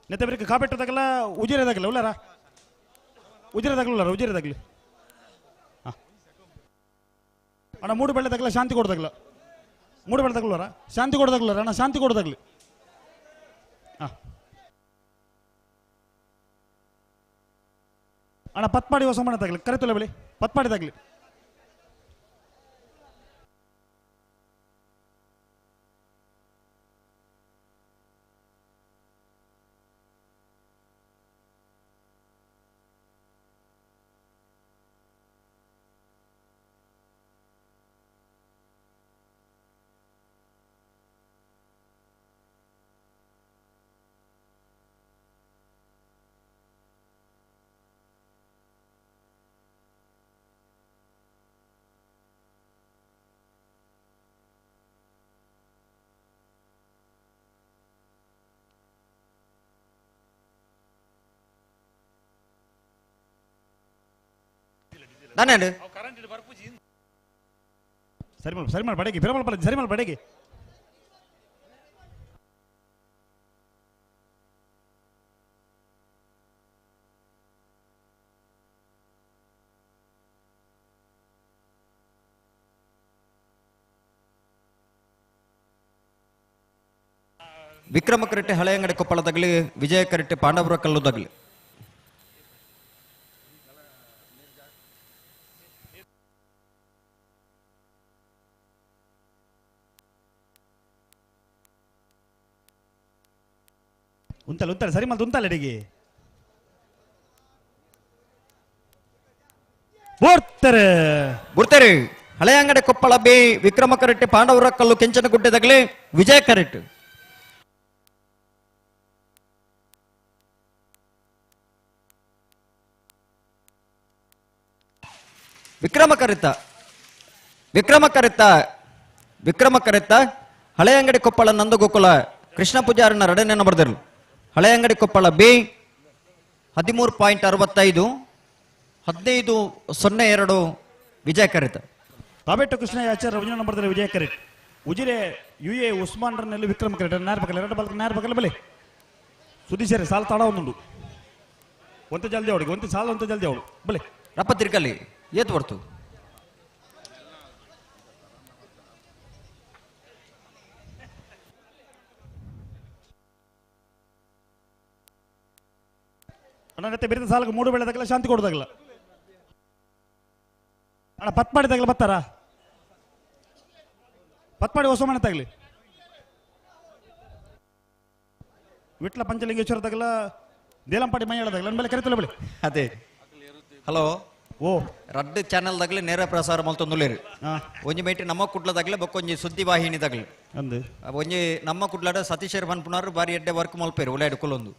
[SPEAKER 15] ನೆತ್ತಬರಿಗೆ ಕಾಪೆಟ್ಟು ತಗಲ ಉಜಿರೆ ತಗಲ ಉಳ್ಳಾರ ಉಜಿರೆ ತಗಲ ಉಳ್ಳಾರ ಉಜಿರೆ ತಗಲಿ. ಅಣ್ಣ ಮೂಡು ಬೆಳ್ಳೆ ತಗಲ ಶಾಂತಿ ಕೊಡು ತಗಲ ಮೂಡು ಬೆಳ್ಳೆ ತಗಲುವಾರ ಶಾಂತಿ ಕೊಡು ತಗಲುವಾರ ಅಣ್ಣ ಶಾಂತಿ ಕೊಡು ತಗಲಿ. ಹಾಂ ಅಣ್ಣ ಪತ್ಪಾಡಿ ಹೊಸ ಮನೆ ತಗಲಿ ಕರೆತೊಲೆ ಬಳಿ ಪತ್ಪಾಡಿ ತಗಲಿ.
[SPEAKER 5] ದಾನೇನು
[SPEAKER 15] ಸರಿ ಮಾಡು ಸರಿ ಮಾಡು ಬಡಗಿ ಬಿರಮಲ್ ಬಲ ಸರಿ ಮಾಡು ಬಡಗಿ.
[SPEAKER 5] ವಿಕ್ರಮ ಕರೆಟ್ಟೆ ಹಳೆಯಂಗಡಿ ಕೊಪ್ಪಳ ತಗಲಿ, ವಿಜಯ ಕರೆಟ್ಟೆ ಪಾಂಡವರ ಕಲ್ಲು ತಗಲಿ.
[SPEAKER 15] ಉಂತಲ್ಲ ಉಂತಲ್ಲ ಸರಿ ಮಾಲ್ ಉಂತಲ್ಲ ಅಡಿಗೆ ಬೋರ್ತಾರೆ
[SPEAKER 5] ಬುಡ್ತಾರೆ. ಹಳೆಯಂಗಡಿ ಕೊಪ್ಪಳ ಬಿ ವಿಕ್ರಮ ಕರೆಟ್ಟೆ ಪಾಂಡವರ ಕಲ್ಲು ಕೆಂಚನಗುಡ್ಡೆ ತಗಲಿ ವಿಜಯ ಕರೆಟ್ಟೆ. ವಿಕ್ರಮ ಕರಿತ ವಿಕ್ರಮ ಕರಿತ ವಿಕ್ರಮ ಕರಿತ ಹಳೆಯಂಗಡಿ ಕೊಪ್ಪಳ ನಂದಗೋಕುಲ ಕೃಷ್ಣ ಪೂಜಾರನ ಎರಡನೇ ಬರೆದರು. ಹಳೆಯಂಗಡಿ ಕೊಪ್ಪಳ ಬಿ 13.65 15.02 ವಿಜಯ ಕರಿತ.
[SPEAKER 15] ಕಾಬೆಟ್ಟು ಕೃಷ್ಣ ಆಚಾರ್ಯ ರವೀಂದ್ರ ಬರೆದರೆ ವಿಜಯ ಕರೆಟ್. ಉಜಿರೆ ಯು ಎ ಉಸ್ಮಾನ್ ರನ್ನಲ್ಲಿ ವಿಕ್ರಮ ಕರೆಟ್. ನಾರ್ ಪಕ್ಕಲ ಎರಡು ಬಲ್ಕ ನಾರ್ ಪಕ್ಕಲ ಬಲೆ ಸುದೀಶರೇ ಸಾಲ ತಾಡ ಒಂದುಂಡು ಒಂತ ಜಲ್ದಿ ಅವಳಿಗೆ ಒಂತ ಸಾಲ ಒಂತ ಜಲ್ದಿ ಅವಳು ಬಲೆ
[SPEAKER 5] ರಪ್ಪ ತಿರ್ಕಲಿ ಏತ್ ಬರ್ತು.
[SPEAKER 15] ಅಣ್ಣ ಬೇರೆ ಸಾಲಕ್ಕೆ ಮೂಡು ಬೆಳೆದಾಗಲ್ಲ ಶಾಂತಿ ಕೊಡೋದಾಗಲ್ಲ ಅಣ್ಣ. ಪತ್ ಮಾಡಿದಾಗಲ್ಲ ಬರ್ತಾರ ಪತ್ ಮಾಡಿ ಹೊಸ ಮನೆ ತಗಲಿ. ವಿಟ್ಲ ಪಂಚಲಿಂಗೇಶ್ವರ ತಗಲ ದೇಲಂಪಾಡಿ ಮೈ ಹೇಳದಾಗಲ್ಲ ನನ್ನ ಮೇಲೆ ಕರಿತಲ್ಲ ಬಳಿ.
[SPEAKER 5] ಅದೇ ಹಲೋ
[SPEAKER 15] ಓ
[SPEAKER 5] ರಡ್ಡು ಚಾನೆಲ್ ದಾಗಲಿ ನೇರ ಪ್ರಸಾರ ಮಲ್ತೊಂದುಲ್ಲೇರು. ಒಂಜಿ ಮೇಟಿ ನಮ್ಮ ಕುಡ್ಲದಾಗಲೆ ಬೊಕ್ಕೊಂಜಿ ಸುದ್ದಿ ವಾಹಿನಿ ದಾಗಲಿ
[SPEAKER 15] ಅಂದು
[SPEAKER 5] ಒಂಜಿ ನಮ್ಮ ಕುಡ್ಲಾಡ ಸತೀಶರ್ ಪನ್ಪುನಾರು ಬಾರಿ ಎಡ್ಡೆ ವರ್ಕ್ ಮಲ್ಪೇರು ಉಳ್ಳಾಡು ಕುಲೊಂದು.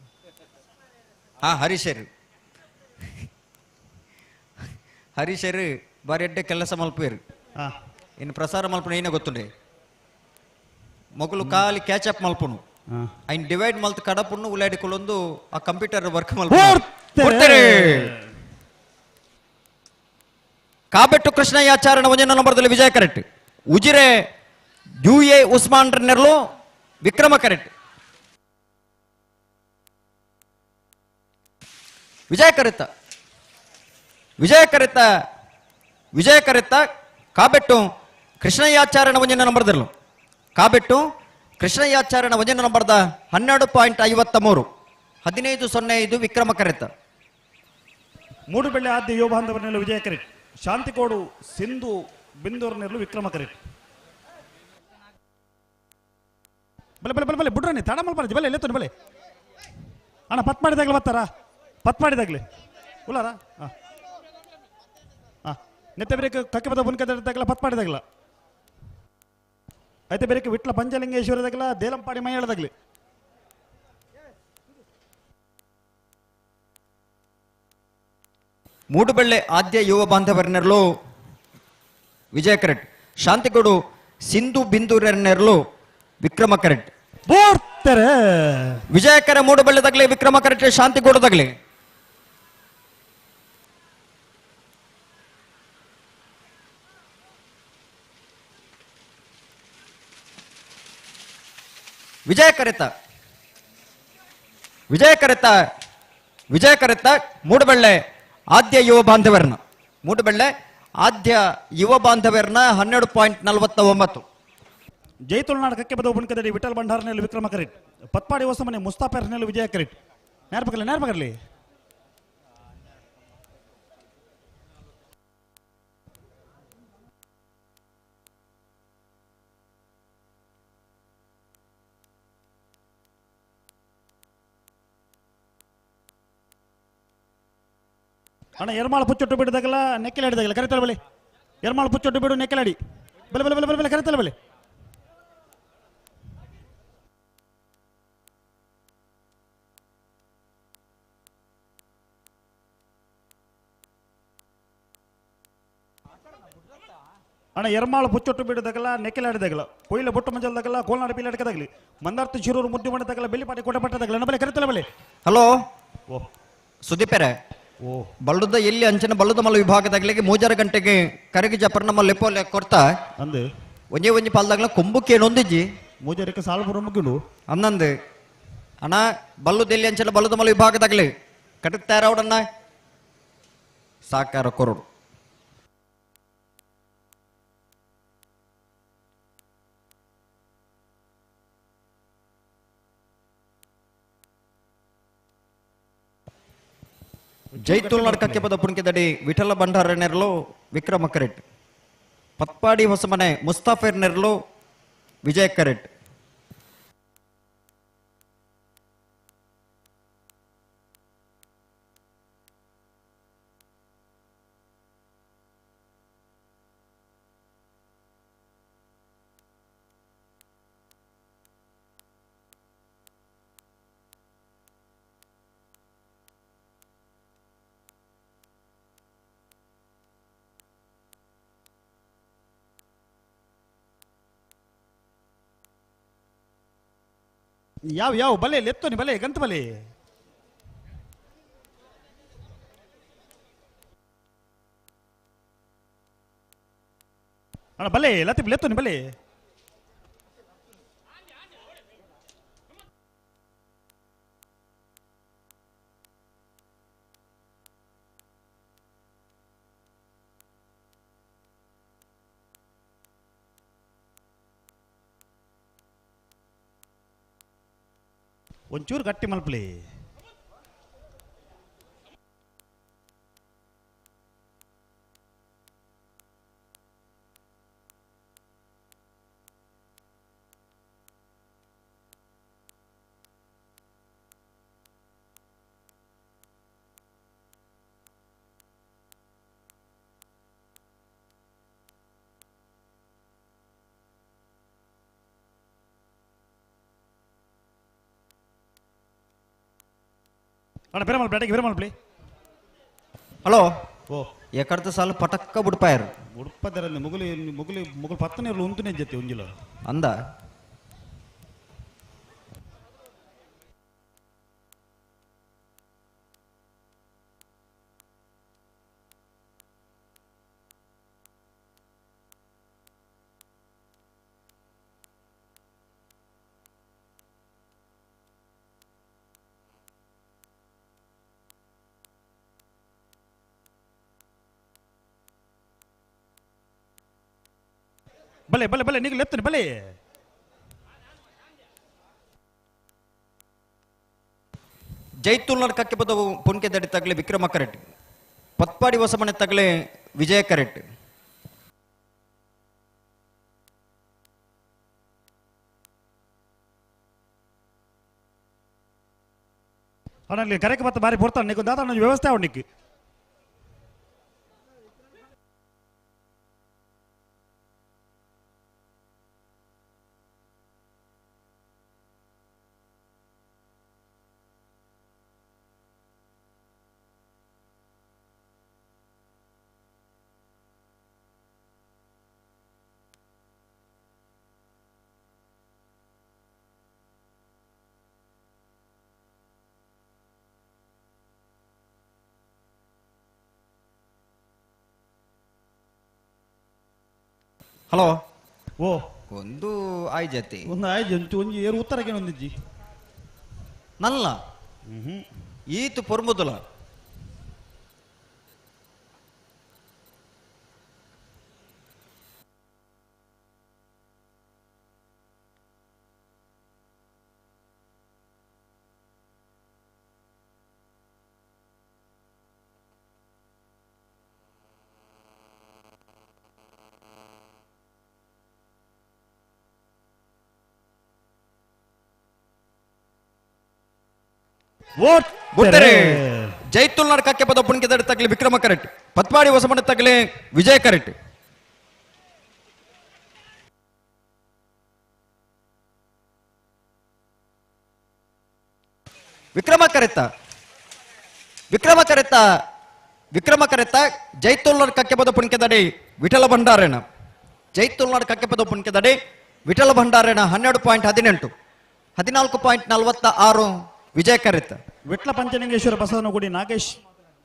[SPEAKER 5] ಹಾ ಹರೀಶರ್ ಹರೀಶರ್ ಬಾರಿ ಎಡ್ಡೆ ಕೆಲಸ ಮಲ್ಪೇರು. ಇನ್ನು ಪ್ರಸಾರ ಮಲ್ಪುನ ಏನೇ ಗೊತ್ತುಂಡೆ ಮೊಗಲು ಖಾಲಿ ಕ್ಯಾಚ್ ಅಪ್ ಮಲ್ಪುನು ಐನ್ ಡಿವೈಡ್ ಮಲ್ತ್ ಕಡಪುನ್ನು ಉಳ್ಳಾಡಿ ಕುಲೊಂದು ಆ ಕಂಪ್ಯೂಟರ್ ವರ್ಕ್ ಮಲ್ಪುನು. ಕಾಬೆಟ್ಟು ಕೃಷ್ಣಯ್ಯಾಚಾರ್ಯನ ಒಂಜನ ನಂಬರ್ದಲ್ಲಿ Vijaya correct. Ujire U A Usman ನೆರ್ಲು ವಿಕ್ರಮ ಕರೆಕ್ಟ್. ವಿಜಯ ಕರೆತ ವಿಜಯ ಕರೆತ ವಿಜಯ ಕರೆತ ಕಾಬೆಟ್ಟು ಕೃಷ್ಣಯ್ಯಾಚಾರ್ಯನ ಒಂಜನ ನಂಬರ್ದಲ್ಲೂ ಕಾಬೆಟ್ಟು ಕೃಷ್ಣಯ್ಯಾಚಾರ್ಯನ ಒಂಜನ ನಂಬರ್ದ 12.53 15.05 ವಿಕ್ರಮ ಕರೆತ.
[SPEAKER 15] ಮೂಡುಬೆಳ್ಳೆ ಆದ್ಯ ಯುವ ಬಾಂಧವರನ್ನೆಲ್ಲ ವಿಜಯ ಕರೆಕ್ಟ್. ಶಾಂತಿಕೋಡು ಸಿಂಧು ಬಿಂದೂರ್ನೆರಲು ವಿಕ್ರಮ ಕರೆಕ್ಟ್. ಬಲೆ ಬಲೆ ಬಲೆ ಬಲೆ ಬುಡ್ರನಿ ತಡ ಮಲ್ಪರ ಬಲೆ ಎಲ್ಲೆತ್ತೋನಿ ಬಲೆ ಅಣ್ಣ. ಪತ್ ಮಾಡಿದಾಗಲೇ ಬರ್ತಾರ ಪತ್ ಮಾಡಿದಾಗಲಿ ಉಲ್ಲಾರ. ಹಾಂ ಹಾಂ ನೆತ್ತೆ ಬೇರೆ ಕಕ್ಕೆ ಬದ ಬುನ್ಕದಾಗಲ ಪತ್ ಮಾಡಿದಾಗಲ ಐತೆ ಬೇರೆ ವಿಟ್ಲ ಪಂಚಲಿಂಗೇಶ್ವರದಾಗಲ ದೇಲಂಪಾಡಿ ಮೈ ಹೇಳದಾಗಲಿ.
[SPEAKER 5] ಮೂಡುಬೆಳ್ಳೆ ಆದ್ಯ ಯುವ ಬಾಂಧವರನ್ನೆರಲು ವಿಜಯ ಕರೆಕ್ಟ್. ಶಾಂತಿಗೌಡು ಸಿಂಧು ಬಿಂದೂರನ್ನೆರಲು ವಿಕ್ರಮ ಕರೆಕ್ಟ್. ವಿಜಯಕರ ಮೂಡುಬೆಳ್ಳೆ ತಗಲಿ ವಿಕ್ರಮ ಕರೆಕ್ಟ್ ಶಾಂತಿಗೌಡು ತಗಲಿ. ವಿಜಯ ಕರೆತ ವಿಜಯ ಕರೆತ ವಿಜಯ ಕರೆತ ಮೂಡುಬೆಳ್ಳೆ ಆದ್ಯ ಯುವ ಬಾಂಧವರನ್ನ ಮೂಡುಬೆಳ್ಳೆ ಆದ್ಯ ಯುವ ಬಾಂಧವರನ್ನ 12.49.
[SPEAKER 15] ಜೈ ತುಳುನಾಡು ಕಕ್ಕೆ ಬದ ಬುಣ್ಕದಡಿ ವಿಠಲ್ ಭಂಡಾರನಲ್ಲಿ ವಿಕ್ರಮ ಕರೆಕ್ಟ್. ಪತ್ಪಾಡಿ ಹೊಸಮನೆ ಮುಸ್ತಾಫರ್ನಲ್ಲಿ ವಿಜಯ ಕರೆಕ್ಟ್. ನೇರ್ಪಕಲಿ ನೇರ್ಪಕರ್ಲಿ ಅಣ್ಣ. ಎರ್ಮಾಳ ಪುಚ್ಚೊಟ್ಟು ಬಿಡದಾಗಲ್ಲ ನೆಕ್ಕೆಲಾಡಿದಾಗಲ್ಲ ಕರಿತಲ್ಲ ಬಳಿ. ಎರ್ಮಾಳ ಪುಚ್ಚೊಟ್ಟು ಬಿಡು ನೆಕ್ಕೆಲಾಡಿ ಬಲೆ ಬಲೆ ಬಲೆ ಬಲೆ ಬಲೆ ಕರಿತಲ್ಲ ಬಳಿ. ಅಣ್ಣ ಎರ್ಮಾಳು ಪುಚ್ಚೊಟ್ಟು ಬೀಡದಾಗಲ್ಲ ನೆಕ್ಕೆಲಾಡಿದಾಗಲ್ಲ ಕೊಯ್ಲ ಬೊಟ್ಟು ಮಂಜಲ್ದಾಗಲ್ಲ ಕೋಲ್ನಾಡು ಬೀಲಾಡ್ಕದಾಗಲಿ ಮಂದಾರ್ತಿ ಶಿರೂರು ಮುದ್ದು ಮಾಡದಾಗಲ್ಲ ಬೆಳ್ಳಿಪಾಟಿ ಕೋಟೆ ಪಟ್ಟದಾಗಲ್ಲ ನಮ್ಮ ಬಲೆ ಕರಿತಲ್ಲ ಬಳಿ.
[SPEAKER 5] ಹಲೋ
[SPEAKER 15] ಓ
[SPEAKER 5] ಸುದೀಪರೇ, ಬಲ್ಲದ ಎಲ್ಲಿ ಅಂಚನೆ ಬಲ್ಲದ ಮಲ್ಲ ವಿಭಾಗದಾಗಲಿಗೆ 3 ಗಂಟೆಗೆ ಕರಗಿ ಜಪರ್ ನಮ್ಮ ಲೆಪ್ಪೋಲೆ ಕೊಡ್ತಾ
[SPEAKER 15] ಅಂದು
[SPEAKER 5] ಒಂಜೇ ಒಂಜಿ ಪಾಲ್ದಾಗಲ ಕೊಂಬುಕ್ಕೆ ನೊಂದಿಜ್ಜಿ
[SPEAKER 15] ಮೂಜರಕ್ಕೆ ಸಾಲು ಪುರ ಮುಗಿಡು
[SPEAKER 5] ಅನ್ನಂದು ಅಣ್ಣ ಬಲ್ಲದ ಎಲ್ಲಿ ಅಂಚನೆ ಬಲ್ಲದ ಮಲ್ಲ ವಿಭಾಗದಾಗಲಿ ಕಟಕ್ ತಯಾರಾವಡಣ್ಣ ಸಾಕಾರ ಕೊರಡು. ಜೈತುಲ್ ನಡ್ಕಕ್ಕೆ ಪದ ಪುಣ್ಕೆದಡಿ ವಿಠಲ ಭಂಡಾರ ನೆರಳು ವಿಕ್ರಮ ಕರೆಟ್, ಪತ್ಪಾಡಿ ಹೊಸಮನೆ ಮುಸ್ತಾಫಿರ್ ನೆರಳು ವಿಜಯ ಕರೆಟ್.
[SPEAKER 15] ಯಾವ ಯಾವ ಬಲೆ ಲೆತ್ತೋನಿ ಬಲೆ ಗಂತ ಬಲೆ ಅಣ್ಣ ಬಲೆ ಲತಿ ಲೆತ್ತೋನಿ ಬಲೆ. ಒಂಚೂರು ಗಟ್ಟಿ ಮಲ್ಪಲಿ. ಅಣ್ಣ ಬೇರೆ ಮಲ್ಪಲಿ ಅಡಿಗೆ ಬೇರೆ ಮಲ್ಪಲಿ.
[SPEAKER 5] ಹಲೋ
[SPEAKER 15] ಓ
[SPEAKER 5] ಎಕಡ್ದ ಸಾಲು ಪಟಕ್ಕ ಬುಡ್ಪಾಯರು
[SPEAKER 15] ಬುಡ್ಪದರಲ್ಲಿ ಮುಗುಲಿ ಮುಗುಲಿ ಮುಗುಲು ಪತ್ತನೇ ಉಂತುನೇ ಜೊತೆ ಉಂಜಿಲ
[SPEAKER 5] ಅಂದ
[SPEAKER 15] ಬಲೆ ಬಲೆ ಬಲೆ ನೀವು ಲೆತ್ತನೆ ಬಲೆ.
[SPEAKER 5] ಜೈತುಲ್ ನಡ್ಕಕ್ಕೆ ಬದವು ಪುನ್ಕೆ ದಡಿ ತಗಲಿ ವಿಕ್ರಮ ಕರೆಟ್, ಪತ್ಪಾಡಿ ಹೊಸಮನೆ ತಗಲೆ ವಿಜಯ ಕರೆಟ್.
[SPEAKER 15] ಅಣ್ಣ ಕರೆಕ್ ಮತ್ತೆ ಬಾರಿ ಪೊರ್ತಾನೆ ನಿಕ್ಕು ದಾದ ವ್ಯವಸ್ಥೆ ಅವನಿಕ್ಕೆ ನಿಕ್ಕು.
[SPEAKER 5] ಹಲೋ
[SPEAKER 15] ಓ
[SPEAKER 5] ಒಂದು ಆಯ್ಜತಿ
[SPEAKER 15] ಒಂದು ಆಯ್ಜಿ ಒಂಜಿ ಏರು ಉತ್ತರಕ್ಕೆ ಒಂದಿಜ್ಜಿ
[SPEAKER 5] ನಲ್ಲ ಈತು ಪೊರ್ಮುದುಲ ಬುಡ್ತಾರೆ ಜೈತುಲ್ ನಡ್ಕಕ್ಕೆ ಪದ ಪುಣ್ಕೆದಡಿ ತಗಲಿ ವಿಕ್ರಮ ಕರೆಕ್ಟ್, ಪತ್ಪಾಡಿ ಹೊಸಮನೆ ತಗಲಿ ವಿಜಯ ಕರೆಕ್ಟ್. ವಿಕ್ರಮ ಕರೆತ್ತ ವಿಕ್ರಮ ಕರೆತ್ತ ವಿಕ್ರಮ ಕರೆತ್ತ ಜೈತುಲ್ ನಡ್ಕಕ್ಕೆ ಪದ ಪುಣ್ಕೆದಡಿ ವಿಠಲ ಭಂಡಾರೇಣ ಜೈತುಲ್ ನಡ್ಕಕ್ಕೆ ಪದ ಪುಣ್ಕೆದಡಿ ವಿಠಲ ಭಂಡಾರೇಣ 12.18 14.46 ವಿಜಯ ಕರೆತ್ತ.
[SPEAKER 15] ವಿಟ್ಲ ಪಂಚಲಿಂಗೇಶ್ವರ ಬಸವನಗುಡಿ ನಾಗೇಶ್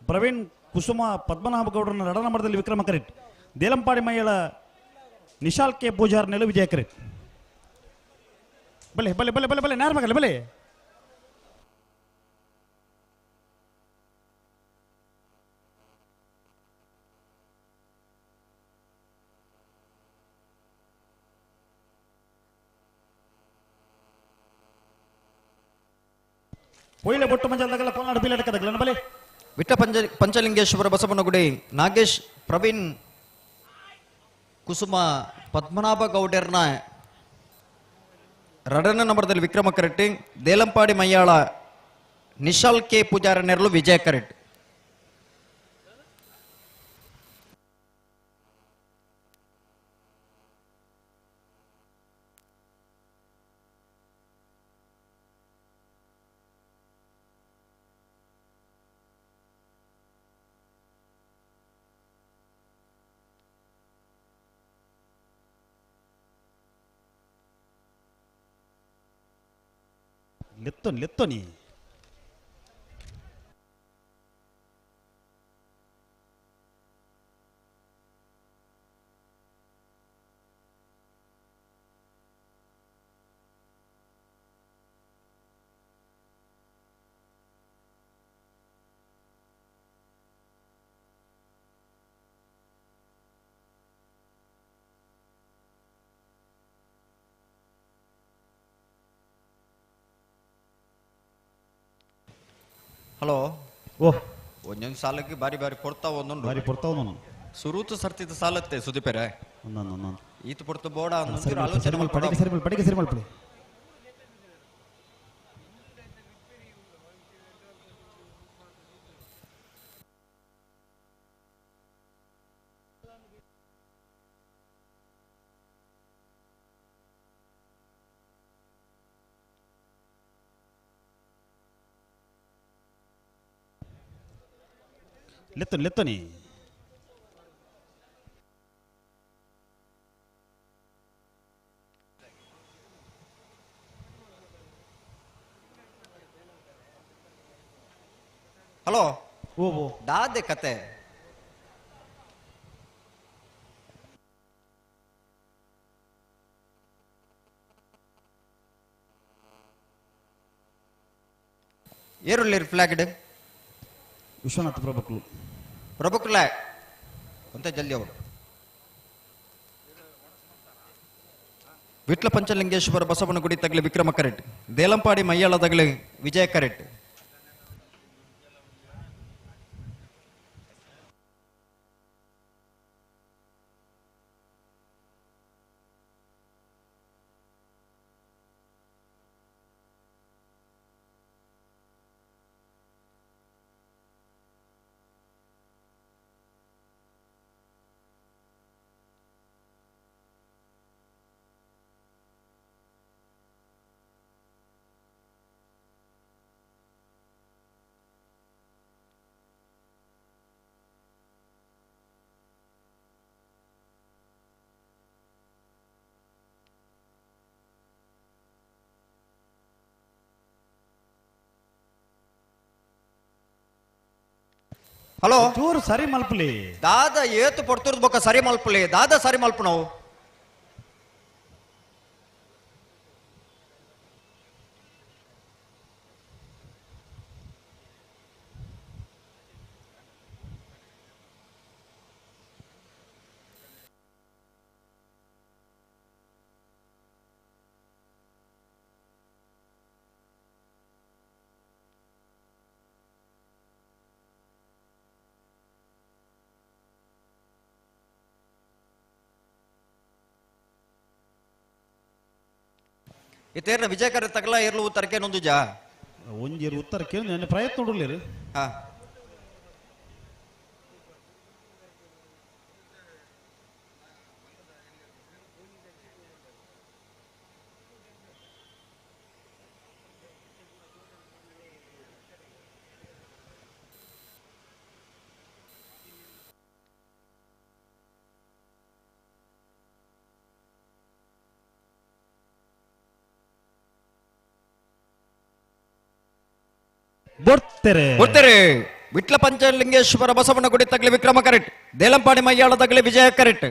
[SPEAKER 15] ಪ್ರವೀಣ್ ಕುಸುಮ ಪದ್ಮನಾಭ ಗೌಡರನ ರಡ ನಂಬರ್ದಲ್ಲಿ ವಿಕ್ರಮ ಕರೆಟ್. ದೇಲಂಪಾಡಿ ಮೈಯಳ ನಿಶಾಲ್ ಕೆ ಪೂಜಾರ್ ನೆಲು ವಿಜಯ ಕರೆಟ್. ಬಲೆ ಬಲೆ ಬಲೆ ಬಲೆ ಬಲೆ ನೇರ ಮಗಲೆ ಬಲೆ. ಕೊಯ್ಲೆ ಬೊಟ್ಟು ಮಂಜಲ್ದಾಗಲ್ಲ ಕೋಲ್ನಾಡು ಬಿಲ್ಲಡಕದಾಗಲ್ಲ ಬಲೆ.
[SPEAKER 5] ವಿಟ್ಟ ಪಂಚಲಿಂಗೇಶ್ವರ ಬಸವನಗುಡಿ ನಾಗೇಶ್ ಪ್ರವೀಣ್ ಕುಸುಮ ಪದ್ಮನಾಭ ಗೌಡರ್ನ ರಡನ ನಂಬರ್ದಲ್ಲಿ ವಿಕ್ರಮ ಕರೆಟ್ಟಿ. ದೇಲಂಪಾಡಿ ಮಯ್ಯಾಳ ನಿಶಾಲ್ ಕೆ ಪೂಜಾರ ನೆರಳು ವಿಜಯ ಕರೆಟ್.
[SPEAKER 15] ಲೆತ್ತೋನಿ ಲೆತ್ತೋನಿ.
[SPEAKER 5] ಹಲೋ
[SPEAKER 15] ಓ
[SPEAKER 5] ಒಂದೊಂದು ಸಾಲಕ್ಕೆ ಬಾರಿ ಬಾರಿ ಪೊರ್ತಾ ಒಂದೊಂದು
[SPEAKER 15] ಬಾರಿ ಪೊರ್ತಾ ಒಂದೊಂದು
[SPEAKER 5] ಸುರೂತು ಸರ್ತಿದ ಸಾಲತ್ತೆ ಸುದೀಪೆರೆ
[SPEAKER 15] ಒಂದೊಂದು
[SPEAKER 5] ಈತ ಪೊರ್ತು ಬೋಡ
[SPEAKER 15] ಸರಿ ಮಲ್ಪ ಸರಿ ಮಲ್ಪ ಸರಿ ಮಲ್ಪಡಿ. ಲೆತ್ತೋನಿ ಲೆತ್ತೋನಿ.
[SPEAKER 5] ಹಲೋ
[SPEAKER 15] ಓ
[SPEAKER 5] ದಾದೆ ಕತೆ ಏರುಳ್ಳಿರ್ ಫ್ಲಾಗ್ಡ್
[SPEAKER 15] ವಿಶ್ವನಾಥ ಪ್ರಭುಕುಲು
[SPEAKER 5] ಪ್ರಭುಕುಲ ಅಂತ ಜಲ್ದಿ ಅವರು. ವಿಟ್ಲ ಪಂಚಲಿಂಗೇಶ್ವರ ಬಸವನಗುಡಿ ತಗಲಿ ವಿಕ್ರಮ ಕರೆಟ್. ದೇಲಂಪಾಡಿ ಮಯ್ಯಾಳ ತಗಲಿ ವಿಜಯ ಕರೆಟ್. ಹಲೋ
[SPEAKER 15] ಚೂರು ಸರಿ ಮಲ್ಪಲಿ.
[SPEAKER 5] ದಾದ ಏತು ಪೊರ್ತುರ್ದ ಬೊಕ್ಕ ಸರಿ ಮಲ್ಪಲಿ. ದಾದ ಸರಿ ಮಲ್ಪ ನಾವು ಇತೇರ್ನ ವಿಜಯಕರ ತಗಲ ಇರ್ಲು ಉತ್ತರಕ್ಕೆ ನೊಂದುಜಾ
[SPEAKER 15] ಒಂಜೇರು ಉತ್ತರಕ್ಕೆ ನನ್ನ ಪ್ರಯತ್ನ ನೋಡಲಿರು.
[SPEAKER 5] ಹಾ
[SPEAKER 15] ಬರ್ತಾರೆ
[SPEAKER 5] ಬರ್ತಾರೆ ವಿಟ್ಲ ಪಂಚಲಿಂಗೇಶ್ವರ ಬಸವನಗುಡಿ ತಗಲಿ ವಿಕ್ರಮ ಕರೆಕ್ಟ್ ದೇಲಂಪಾಡಿ ಮಯ್ಯಾಳ ತಗಲಿ ವಿಜಯ ಕರೆಕ್ಟ್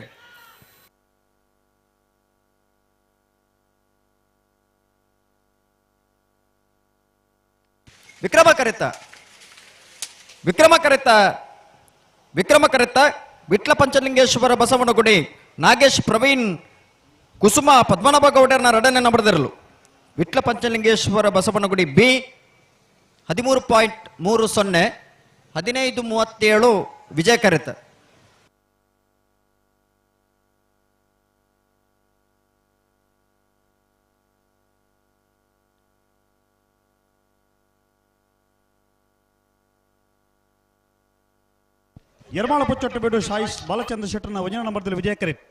[SPEAKER 5] ವಿಕ್ರಮ ಕರೆತ ವಿಕ್ರಮ ಕರೆತ ವಿಕ್ರಮ ಕರೆತ ವಿಟ್ಲ ಪಂಚಲಿಂಗೇಶ್ವರ ಬಸವನಗುಡಿ ನಾಗೇಶ್ ಪ್ರವೀಣ್ ಕುಸುಮ ಪದ್ಮನಾಭ ಗೌಡರನ್ನ ರಡನೆ ನಡೆದಿರಲು ವಿಟ್ಲ ಪಂಚಲಿಂಗೇಶ್ವರ ಬಸವನಗುಡಿ ಬಿ 13.30 15.37 ವಿಜಯ ಕರೆತ.
[SPEAKER 15] ಯರ್ಮಾಳ ಪುಚ್ಚೊಟ್ಟು ಬೀಡು ಶಾಯಿಶ್ ಬಾಲಚಂದ್ರ ಶೆಟ್ಟರ್ನ ಒಂಜನ ನಂಬರ್ದಲ್ಲಿ ವಿಜಯ ಕರೆಟ್.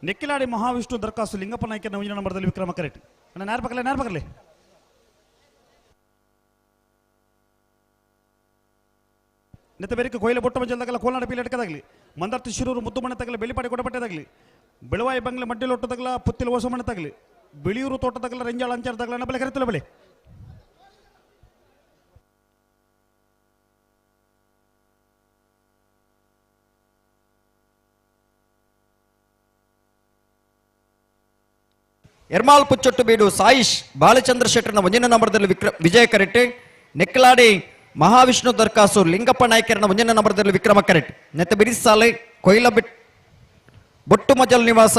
[SPEAKER 15] ನೆಕ್ಕಿಲಾಡಿ ಮಹಾವಿಷ್ಣು ದರ್ಖಾಸ್ತು ಲಿಂಗಪ್ಪ ನಾಯ್ಕನ ಒಂಜನ ನಂಬರ್ದಲ್ಲಿ ವಿಕ್ರಮ ಕರೆಟ್. ಅಣ್ಣ ನೇರ ಪಕ್ಕಲೆ ನೇರ ಪಕ್ಕಲೆ. ನೆತ್ತ ಬೇರಿಕೆ ಕೊಯ್ಲೆ ಬೊಟ್ಟ ಮಂಜಲ್ದಾಗಲ್ಲ ಕೋಲ್ನಾಡ ಪೀಲೆ ಎಟ್ಕದಾಗಲಿ ಮಂದಾರ್ತಿ ಶಿರೂರು ಮುದ್ದುಮನೆ ತಗಲಿ ಬೆಳ್ಳಿಪಾಡಿ ಕೊಡಪಟ್ಟೆದಾಗಲಿ ಬೆಳವಾಯಿ ಬಂಗ್ಲೆ ಮಡ್ಡಿಲೊಟ್ಟದಾಗಲ ಪುತ್ತಿಲ ಹೊಸಮನೆ ತಗಲಿ ಬಿಳಿಯೂರು ತೋಟದಾಗಲ ರಂಜಾಳ ಅಂಚಾರದಾಗಲ ನಬಲೆ ಕರೆತಲ ಬಳೆ.
[SPEAKER 5] ಎರ್ಮಾಲ್ ಪುಚ್ಚೊಟ್ಟು ಬೀಡು ಸಾಯಿಶ್ ಬಾಲಚಂದ್ರ ಶೆಟ್ಟರ್ನ ಒಂದಿನ ನಂಬರ್ದಲ್ಲಿ ವಿಜಯ ಕರೆಟ್. ನೆಕ್ಲಾಡಿ ಮಹಾವಿಷ್ಣು ದರ್ಖಾಸು ಲಿಂಗಪ್ಪ ನಾಯ್ಕರನ ಒಂದಿನ ನಂಬರ್ದಲ್ಲಿ ವಿಕ್ರಮ ಕರೆಟ್. ನೆತ್ತ ಬಿರಿಸಾಲೆ ಕೊಯ್ಲ ಬಿಟ್ ಬೊಟ್ಟು ಮಜಲ್ ನಿವಾಸ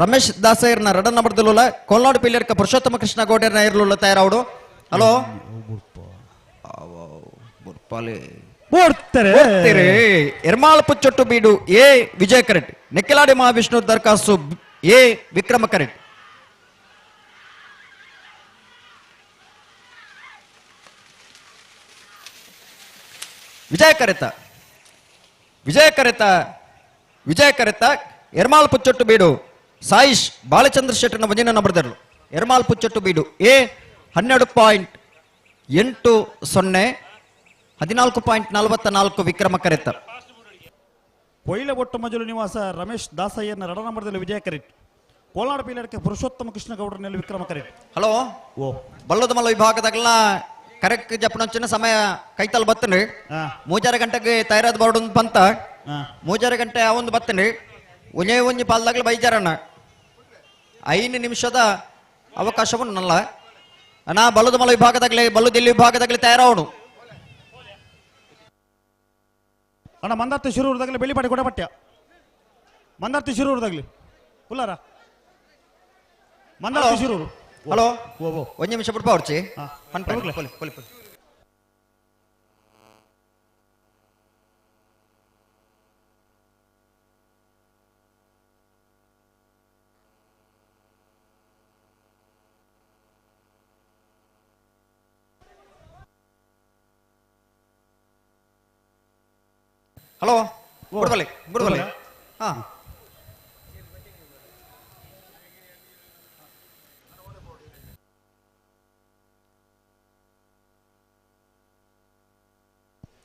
[SPEAKER 5] ರಮೇಶ್ ದಾಸಯ್ಯರ್ನ ರಡ ನಂಬರ್ದಲ್ಲುಲ್ಲ ಕೊಲ್ನಾಡು ಪಿಲ್ಲರ್ಕ ಪುರುಷೋತ್ತಮ ಕೃಷ್ಣ ಗೌಡರ್ನ ಇರ್ಲುಲ್ಲ ತಯಾರಾವಡು. ಹಲೋ ಎರ್ಮಾಲ್ ಪುಚ್ಚೊಟ್ಟು ಬೀಡು ಎ ವಿಜಯ ಕರೆಟ್. ನೆಕ್ಕಿಲಾಡಿ ಮಹಾವಿಷ್ಣು ದರ್ಖಾಸು ಎ ವಿಕ್ರಮ ಕರೆಟ್. ವಿಜಯ ಕರೆತ ವಿಜಯ ಕರೆತ ವಿಜಯ ಕರೆತ ಎರ್ಮಾಲ್ ಪುಚ್ಚೊಟ್ಟು ಬೀಡು ಸಾಯಿಶ್ ಬಾಲಚಂದ್ರ ಶೆಟ್ಟರ್ನ ಒಂದಿನ ನಂಬರ್ದರು. ಎರ್ಮಾಲ್ ಪುಚ್ಚೊಟ್ಟು ಬೀಡು ಎ 12.80 14.44 ವಿಕ್ರಮ ಕರೆತ.
[SPEAKER 15] ಕೊಯ್ಲೆ ಬೊಟ್ಟು ಮಜಲು ನಿವಾಸ ರಮೇಶ್ ದಾಸಯ್ಯನ ರಡ ನಂಬರ್ದಲ್ಲಿ ವಿಜಯ ಕರೆಟ್. ಕೋಲಾರ ಪೀಲರ್ಕೆ ಪುರುಷೋತ್ತಮ ಕೃಷ್ಣ ಗೌಡರನಲ್ಲಿ ವಿಕ್ರಮ ಕರೆಟ್.
[SPEAKER 5] ಹಲೋ ಓ ಬಲ್ಲದ ಮಲ್ಲ ವಿಭಾಗದಾಗಲ ಕರೆಕ್ಟ್ ಜಪ್ಪನೊಂಚಿನ ಸಮಯ ಕೈತಲ್ ಬತ್ತನ್ರಿ. 3.5 ಗಂಟೆಗೆ ತಯಾರಾದ ಬರೋಡು ಬಂತ 3.5 ಗಂಟೆ ಒಂದು ಬತ್ತನ್ರಿ. ಒಂದೇ ಒಂಜಿ ಪಾಲ್ದಾಗಲ ಬೈಜಾರಣ್ಣ 5 ನಿಮಿಷದ ಅವಕಾಶವನ್ನು ನಲ್ಲ ಅಣ್ಣ. ಬಲ್ಲದ ಮಲ್ಲ ವಿಭಾಗದಾಗಲಿ ಬಲ್ಲದಿಲ್ಲಿ ವಿಭಾಗದಾಗಲಿ ತಯಾರಾವನು
[SPEAKER 15] ಅಣ್ಣ. ಮಂದಾರ್ತಿ ಶಿರೂರದಾಗಲಿ ಬೆಳ್ಳಿಪಾಡಿ ಕೊಡಪಟ್ಯ ಮಂದಾರ್ತಿ ಶಿರೂರದಾಗಲಿ ಉಲ್ಲಾರ ಮಂದಾರ್ತಿ ಶಿರೂರು.
[SPEAKER 5] ಹಲೋ ಒಂದು ನಿಮಿಷ ಬಿಡ್ಪ ಅವ್ರ್ಚಿ. ಹಲೋ ಬಿಡ್ಬಲ್ಲಿ ಬಿಡ್ಬಲ್ಲಿ. ಹಾ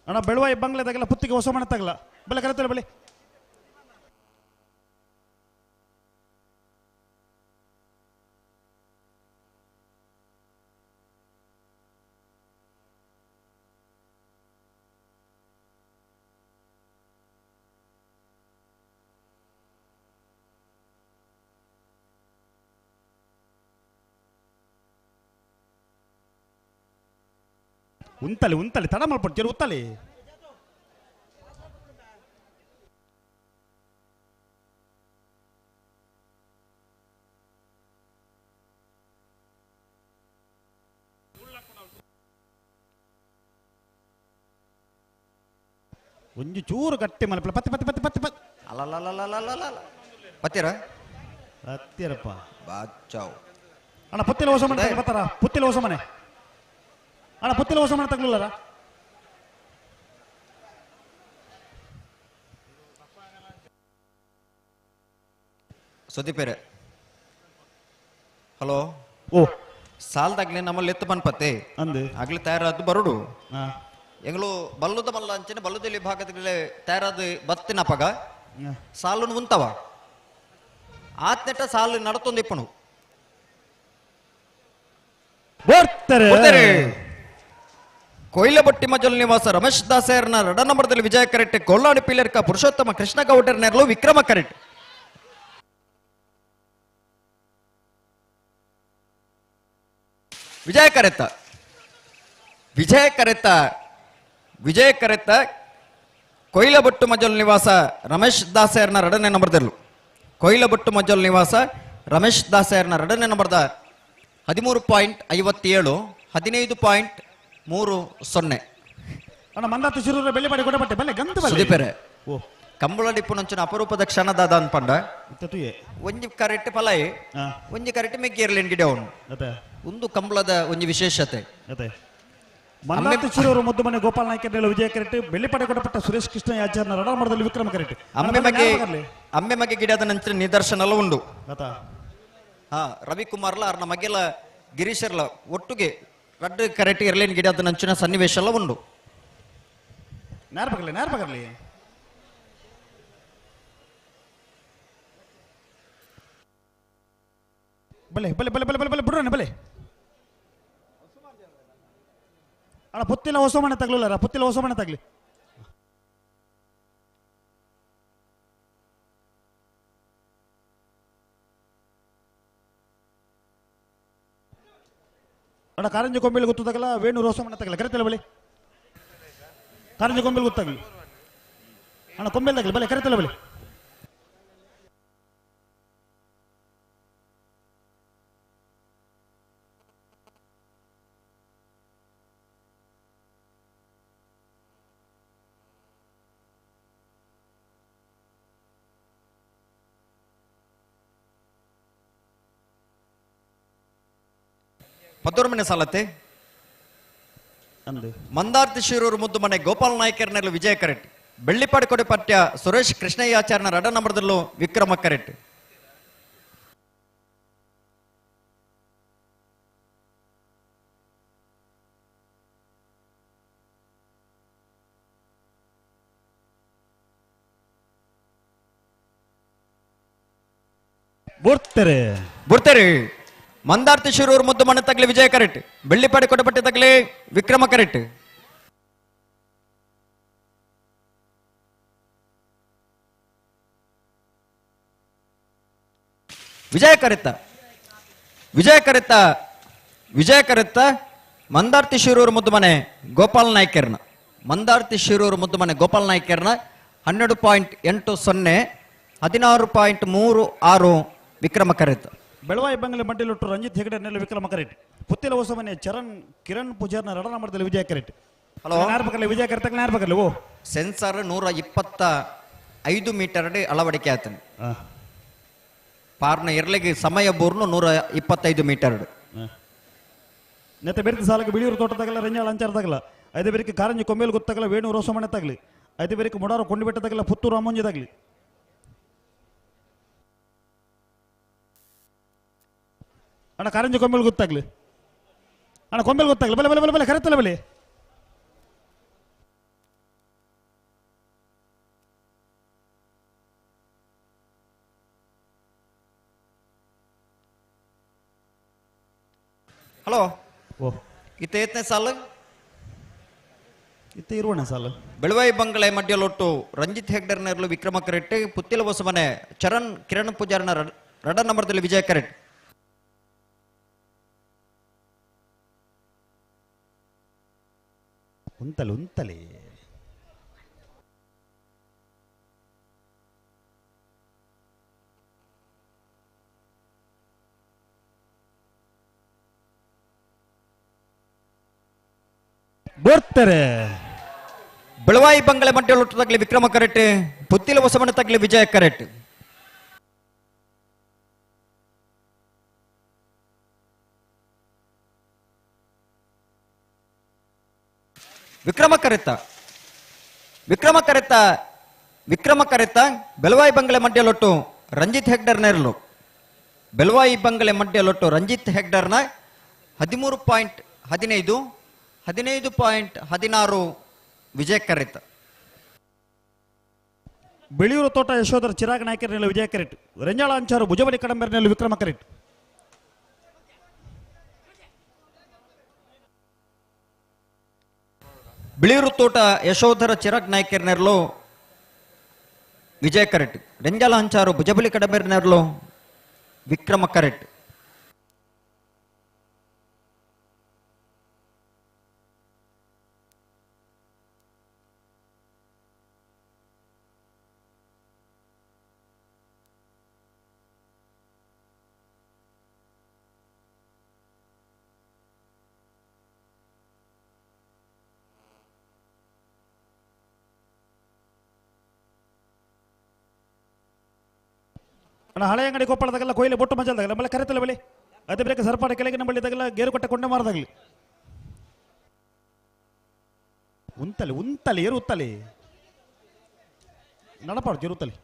[SPEAKER 15] ಅಣ್ಣ ಬೆಳವಾಯಿ ಬಂಗ್ಲೆ ತಗಲ ಪುತ್ತಿಗೆ ಹೊಸ ಮನೆ ತಗಲ ಬೆಲೆ ಕರೆತಲ್ಲ ಬೆಲೆ. ಉಂತಲಿ ಉಂತಲಿ ತಡ ಮಲ್ಪಡ್ತೀರಿ ಉತ್ತಲಿ. ಒಂಜಿ ಚೂರು ಗಟ್ಟಿ ಮಲ್ಪಲ ಪತ್ತಿ ಪತ್ತಿ ಪತ್ತಿ ಪತ್ತಿ ಪತ್ತಿ
[SPEAKER 5] ಅಲ್ಲಲ್ಲಲ್ಲಲ್ಲಲ್ಲ ಪತ್ತೀರ
[SPEAKER 15] ಪತ್ತೀರಪ್ಪ
[SPEAKER 5] ಬಾಚಾವ್.
[SPEAKER 15] ಅಣ್ಣ ಪುತ್ತಿಲ ಹೊಸ ಮನೆ ಬರ್ತಾರ ಪುತ್ತಿಲ ಹೊಸ ಮನೆ ಅಣ್ಣ ಪುತ್ತಿಲ ಹೊಸ ಮನೆ ತಗ್ಲಿಲ್ಲಾರ.
[SPEAKER 5] ಸುದೀಪೇರೆ ಹಲೋ
[SPEAKER 15] ಓ
[SPEAKER 5] ಸಾಲದಾಗ್ಲಿ ನಮ್ಮಲ್ಲಿ ಎತ್ತು ಪನ್ಪತ್ತೆ
[SPEAKER 15] ಅಂದು
[SPEAKER 5] ಆಗ್ಲಿ ತಯಾರಾದ್ದು ಬರುಡು ಎಂಗಳು ಬಲ್ಲುದ ಬಲ್ಲ ಅಂಚಿನ ಬಲ್ಲುದಲ್ಲಿ ಭಾಗದಲ್ಲಿ ತಯಾರಾದ ಬತ್ತಿನ ಪಗ ಸಾಲುನು ಉಂತವ ಆತ್ನೆಟ್ಟ ಸಾಲು ನಡತೊಂದು ಇಪ್ಪನು
[SPEAKER 15] ಬರ್ತಾರೆ.
[SPEAKER 5] ಕೊಯ್ಲಬಟ್ಟಿ ಮಜಲ್ ನಿವಾಸ ರಮೇಶ್ ದಾಸೇರ್ನ ರಡ ನಂಬರ್ದಲ್ಲಿ ವಿಜಯ ಕರೆಕ್ಟ್. ಕೊಲ್ಲಾಡಿ ಪಿಲ್ಲರ್ಕ ಪುರುಷೋತ್ತಮ ಕೃಷ್ಣಗೌಡರ್ ನೆರಳು ವಿಕ್ರಮ ಕರೆಕ್ಟ್. ವಿಜಯ ಕರೆತ ವಿಜಯ ಕರೆತ ವಿಜಯ ಕರೆತ ಕೊಯ್ಲಬಟ್ಟು ಮಜಲ್ ನಿವಾಸ ರಮೇಶ್ ದಾಸೇರ್ನ ರಡನೇ ನಂಬರ್ದಲ್ಲೂ ಕೊಯ್ಲಬಟ್ಟು ಮಜಲ್ ನಿವಾಸ ರಮೇಶ್ ದಾಸೇರ್ನ ರಡನೇ ನಂಬರ್ದ 13.57 15.30.
[SPEAKER 15] ಅಣ್ಣ ಮಂದಾತು ಶಿರೂರ ಬೆಳ್ಳಿಪಾಡಿ ಕೊಡಪಟ್ಟೆ ಬಲ್ಲೆ ಗಂತ ಬಲ್ಲೆ
[SPEAKER 5] ಸುದೀಪೆರೆ ಓ ಕಂಬಳಡಿಪ್ಪು ನಂಚಿನ ಅಪರೂಪದ ಕ್ಷಣದಾದ ಅನ್ಪಂಡ ಒಂಜಿ ಕರೆಕ್ಟ್ ಪಲಾಯಿ ಒಂಜಿ ಕರೆಕ್ಟ್ ಮೆಗ್ಗಿರ್ಲಿನ್ ಗಿಡ ಅವನು ಒಂದು ಕಂಬಳದ ಒಂಜಿ ವಿಶೇಷತೆ.
[SPEAKER 15] ಮಂದಾತು ಶಿರೂರು ಮುದ್ದು ಮನೆ ಗೋಪಾಲ್ ನಾಯ್ಕ ವಿಜಯ ಕರೆಕ್ಟ್. ಬೆಳ್ಳಿಪಾಡಿ ಕೊಡಪಟ್ಟ ಸುರೇಶ್ ಕೃಷ್ಣ ಯಾಚಾರ್ನ ರಡಾಮರದಲ್ಲಿ ವಿಕ್ರಮ ಕರೆಕ್ಟ್.
[SPEAKER 5] ಅಮ್ಮೆ ಮಗೆ ಗಿಡದ ನಂಚಿನ ನಿದರ್ಶನ ಎಲ್ಲ ಉಂಡು. ಹಾ ರವಿಕುಮಾರ್ಲ ಅರ್ನ ಮಗೆಲ ಗಿರೀಶರ್ಲ ಒಟ್ಟುಗೆ ರಡ್ಡು ಕರೆಕ್ಟ್ ಇರ್ಲೇನ್ ಗಿಡದ ನಂಚಿನ ಸನ್ನಿವೇಶ ಎಲ್ಲ ಉಂಡು.
[SPEAKER 15] ನೇರ ಬಗಲಿ ನೇರ ಬಗಲಿ ಬಲೆ ಬಲೆ ಬಲೆ ಬಲೆ ಬಲೆ ಬಲೆ ಬಿಡ್ರಣ ಬಲೆ ಅಣ್ಣ ಪುತ್ತಿಲ ಹೊಸ ಮನೆ ತಗ್ಲಿಲ್ಲ ಪುತ್ತಿಲ ಹೊಸ ಮನೆ ತಗ್ಲಿ. ಅಣ್ಣ ಕಾರಂಜಿ ಕೊಂಬೇಲಿ ಗೊತ್ತಾಗಲ್ಲ ವೇಣು ರೋಸಮಣ್ಣ ತಗಲ್ಲ ಕರೆತಲ್ಲ ಬಳಿ ಕಾರಂಜಿ ಕೊಂಬೇಲಿ ಗೊತ್ತಾಗಲಿ ಅಣ್ಣ ಕೊಂಬೇಲಿ ತಗಲಿ ಬಲೆ ಕರೆತಲ್ಲ ಬಳಿ.
[SPEAKER 5] ಪದ್ದೊರ್ಮನೆ ಸಾಲತ್ತೆ ಮಂದಾರ್ತಿ ಶಿರೂರು ಮುದ್ದು ಮನೆ ಗೋಪಾಲ್ ನಾಯ್ಕರ್ನಲ್ಲಿ ವಿಜಯ ಕರೆಕ್ಟ್. ಬೆಳ್ಳಿಪಾಡಿ ಕೊಡೆ ಪಠ್ಯ ಸುರೇಶ್ ಕೃಷ್ಣಯ್ಯಾಚಾರ್ಯನ ರಡ ನಂಬರ್ದಲ್ಲೂ ವಿಕ್ರಮ ಕರೆಕ್ಟ್.
[SPEAKER 15] ಬರ್ತಾರೆ
[SPEAKER 5] ಬರ್ತಾರೆ ಮಂದಾರ್ತಿ ಶಿರೂರು ಮುದ್ದು ಮನೆ ತಗಲಿ ವಿಜಯ ಕರೆಕ್ಟ್. ಬೆಳ್ಳಿಪಾಡಿ ಕೊಟ್ಟಪಟ್ಟೆ ತಗಲಿ ವಿಕ್ರಮ ಕರೆಕ್ಟ್. ವಿಜಯ ಕರೆತ ವಿಜಯ ಕರೆತ ವಿಜಯ ಕರೆತ ಮಂದಾರ್ತಿ ಶಿರೂರು ಮುದ್ದು ಮನೆ ಗೋಪಾಲ್ ನಾಯ್ಕರ್ನ ಮಂದಾರ್ತಿ ಶಿರೂರು ಮುದ್ದು ಮನೆ ಗೋಪಾಲ್ ನಾಯ್ಕರ್ನ 12.80 16.36 ವಿಕ್ರಮ ಕರೆತ.
[SPEAKER 15] ಬೆಳವಾಯಿ ಬಂಗಲೆ ಮಂಡಿಲೊಟ್ಟು ರಂಜಿತ್ ಹೆಗಡೆ ನೆಲ್ಲ ವಿಕ್ರಮ ಕರೆಕ್ಟ್. ಪುತ್ತಿಲ ಹೊಸಮನೆ ಚರಣ್ ಕಿರಣ್ ಪೂಜಾರ್ನ ರಡನಮರದಲ್ಲಿ ವಿಜಯ ಕರೆಕ್ಟ್. ಹಲೋ ವಿಜಯ ಕರೆಕ್ಟ್ ನೇರ ಓ
[SPEAKER 5] ಸೆನ್ಸರ್ 125 ಮೀಟರ್ ಅಳವಡಿಕೆ ಆಯ್ತಾನೆ. ಪಾರ್ನ ಇರ್ಲಿಗೆ ಸಮಯ ಬೋರ್ನು 125 ಮೀಟರ್.
[SPEAKER 15] ನೆತ್ತ ಬೇರೆ ಸಾಲಕ್ಕೆ ಬಿಳಿಯೂರು ತೋಟದಾಗಲ್ಲ ರಂಜಾಳ ಅಂಚಾರದಾಗಲ್ಲ ಐದು ಬೇರೆ ಕಾರಂಜಿ ಕೊಂಬೇಲು ಗೊತ್ತಾಗಲ್ಲ ವೇಣು ರೋಸಮಣೆ ತಗಲಿ ಐದು ಬೇರೆ ಮುಡಾರು ಕೊಂಡಿಬೆಟ್ಟದಾಗಲ್ಲ ಪುತ್ತೂರು ಅಮ್ಮಂಜಿದಾಗಲಿ. ಅಣ್ಣ ಕಾರಂಜಿ ಕೊಂಬೇಲು ಗೊತ್ತಾಗ್ಲಿ ಅಣ್ಣ ಕೊಂಬೇಲು ಗೊತ್ತಾಗ್ಲಿ ಬಲೆ ಬಲೆ ಬಲೆ ಬಲೆ ಕರೆತಲ್ಲ ಬಲೆ.
[SPEAKER 5] ಹಲೋ ಓ ಇತ್ತ ಎತ್ತನೇ ಸಾಲು
[SPEAKER 15] ಇತ್ತ ಇರುವಣ ಸಾಲು.
[SPEAKER 5] ಬೆಳವಾಯಿ ಬಂಗಲೆ ಮಡ್ಯಲೊಟ್ಟು ರಂಜಿತ್ ಹೆಗ್ಡರ್ನರ್ಲು ವಿಕ್ರಮ ಕರೆಕ್ಟ್. ಪುತ್ತಿಲ ಹೊಸಮನೆ ಚರಣ್ ಕಿರಣ್ ಪೂಜಾರನ ರಡ ನಂಬರ್ದಲ್ಲಿ ವಿಜಯ ಕರೆಕ್ಟ್.
[SPEAKER 15] ಉಂತಲೆ ಉಂತಲೆ ಬರ್ತಾರೆ.
[SPEAKER 5] ಬೆಳವಾಯಿ ಬಂಗಲೆ ಮಡ್ಯಲೊಟ್ಟು ತಗಲಿ ವಿಕ್ರಮ ಕರೆಕ್ಟ್. ಪುತ್ತಿಲ ಹೊಸಮನೆ ತಗಲಿ ವಿಜಯ ಕರೆಕ್ಟ್. ವಿಕ್ರಮ ಕರೆತ ವಿಕ್ರಮ ಕರೆತ ವಿಕ್ರಮ ಕರೆತ ಬೆಳವಾಯಿ ಬಂಗಲೆ ಮಡ್ಯಲೊಟ್ಟು ರಂಜಿತ್ ಹೆಗ್ಡರ್ ನೆರಳು ಬೆಳವಾಯಿ ಬಂಗಲೆ ಮಡ್ಯಲೊಟ್ಟು ರಂಜಿತ್ ಹೆಗ್ಡರ್ನ 13.15 15.16 ವಿಜಯ ಕರೆತ.
[SPEAKER 15] ಬಿಳಿಯೂರು ತೋಟ ಯಶೋಧರ ಚಿರಾಗ್ ನಾಯ್ಕರ್ನಲ್ಲಿ ವಿಜಯ ಕರೆಕ್ಟ್. ರಂಜಾಳ ಅಂಚಾರು ಭುಜಬಲಿ ಕಡಂಬರ್ನಲ್ಲಿ ವಿಕ್ರಮ ಕರೆಕ್ಟ್.
[SPEAKER 5] ಬಿಳಿಯೂರು ತೋಟ ಯಶೋಧರ ಚಿರಾಗ್ ನಾಯ್ಕರ್ನೆರ್ಲು ವಿಜಯ ಕರೆಟ್. ರೆಂಜಾಲ ಹಂಚಾರು ಭುಜಬಲಿ ಕಡಬೇರ್ನೆರ್ಲು ವಿಕ್ರಮ ಕರೆಟ್.
[SPEAKER 15] ಅಣ್ಣ ಹಳೆಯಂಗಡಿ ಕೊಪ್ಪಳದಾಗಲ್ಲ ಕೊಯ್ಲೆ ಬೊಟ್ಟು ಮಂಜಲ್ದಾಗಲ್ಲ ಆಮೇಲೆ ಕರೆತಲ ಬಳಿ ಅದೇ ಬೇಕ ಸರ್ಪಾಡ ಕೆಳಗಿನ ಬಳ್ಳಿದಾಗಲ್ಲ ಗೇರುಕಟ್ಟೆ ಕೊಂಡೆ ಮಾರದಾಗಲಿ ಉಂತಲಿ ಉಂತಲಿ ಏರು ಉತ್ತಲಿ ನಡಪಾಡು ಜರುತ್ತಲಿ.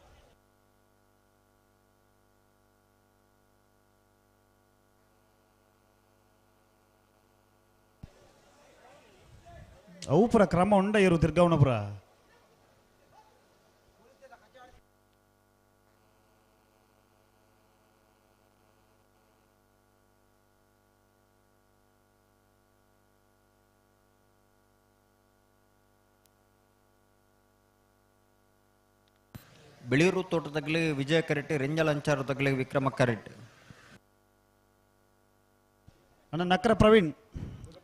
[SPEAKER 15] ಅವು ಪುರ ಕ್ರಮ ಉಂಡ ಏರು ತಿರ್ಗಾವಣಪುರ.
[SPEAKER 5] ಬಿಳಿಯೂರು ತೋಟದಾಗಲಿ ವಿಜಯ ಕರೆಟ್, ರೆಂಜಲ್ ಅಂಚಾರದಾಗಲಿ ವಿಕ್ರಮ ಕರೆಟ್.
[SPEAKER 15] ಅಣ್ಣ ನಕ್ರ ಪ್ರವೀಣ್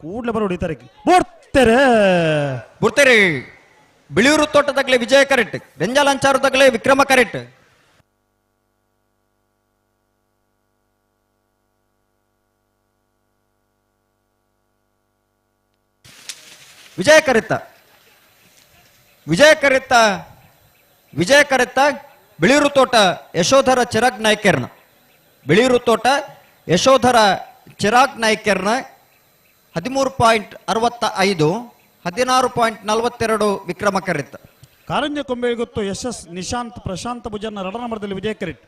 [SPEAKER 15] ಕೂಡ್ಲೆ ಬರೋಡು ಈ ತಾರೀಕು ಬರ್ತಾರೆ
[SPEAKER 5] ಬರ್ತಾರೆ. ಬಿಳಿಯೂರು ತೋಟದಾಗಲಿ ವಿಜಯ ಕರೆಟ್, ರೆಂಜಲ್ ಅಂಚಾರದಾಗಲಿ ವಿಕ್ರಮ ಕರೆಟ್. ವಿಜಯ ಕರೆತ್ತ ವಿಜಯ ಕರೆತ್ತ ವಿಜಯ ಕರೆತ್ತ ಬಿಳಿಯೂರು ತೋಟ ಯಶೋಧರ ಚಿರಾಗ್ ನಾಯ್ಕರ್ನ ಬಿಳಿಯೂರು ತೋಟ ಯಶೋಧರ ಚಿರಾಗ್ ನಾಯ್ಕರ್ನ 13.65 16.42 ವಿಕ್ರಮ ಕರೆತ್ತ.
[SPEAKER 15] ಕಾರಂಜ ಕೊಂಬೆ ಗೊತ್ತು ಯಶಸ್ ನಿಶಾಂತ್ ಪ್ರಶಾಂತ್ ಭುಜನ್ನ ರಡನ ಮರದಲ್ಲಿ ವಿಜಯ ಕರೆಟ್.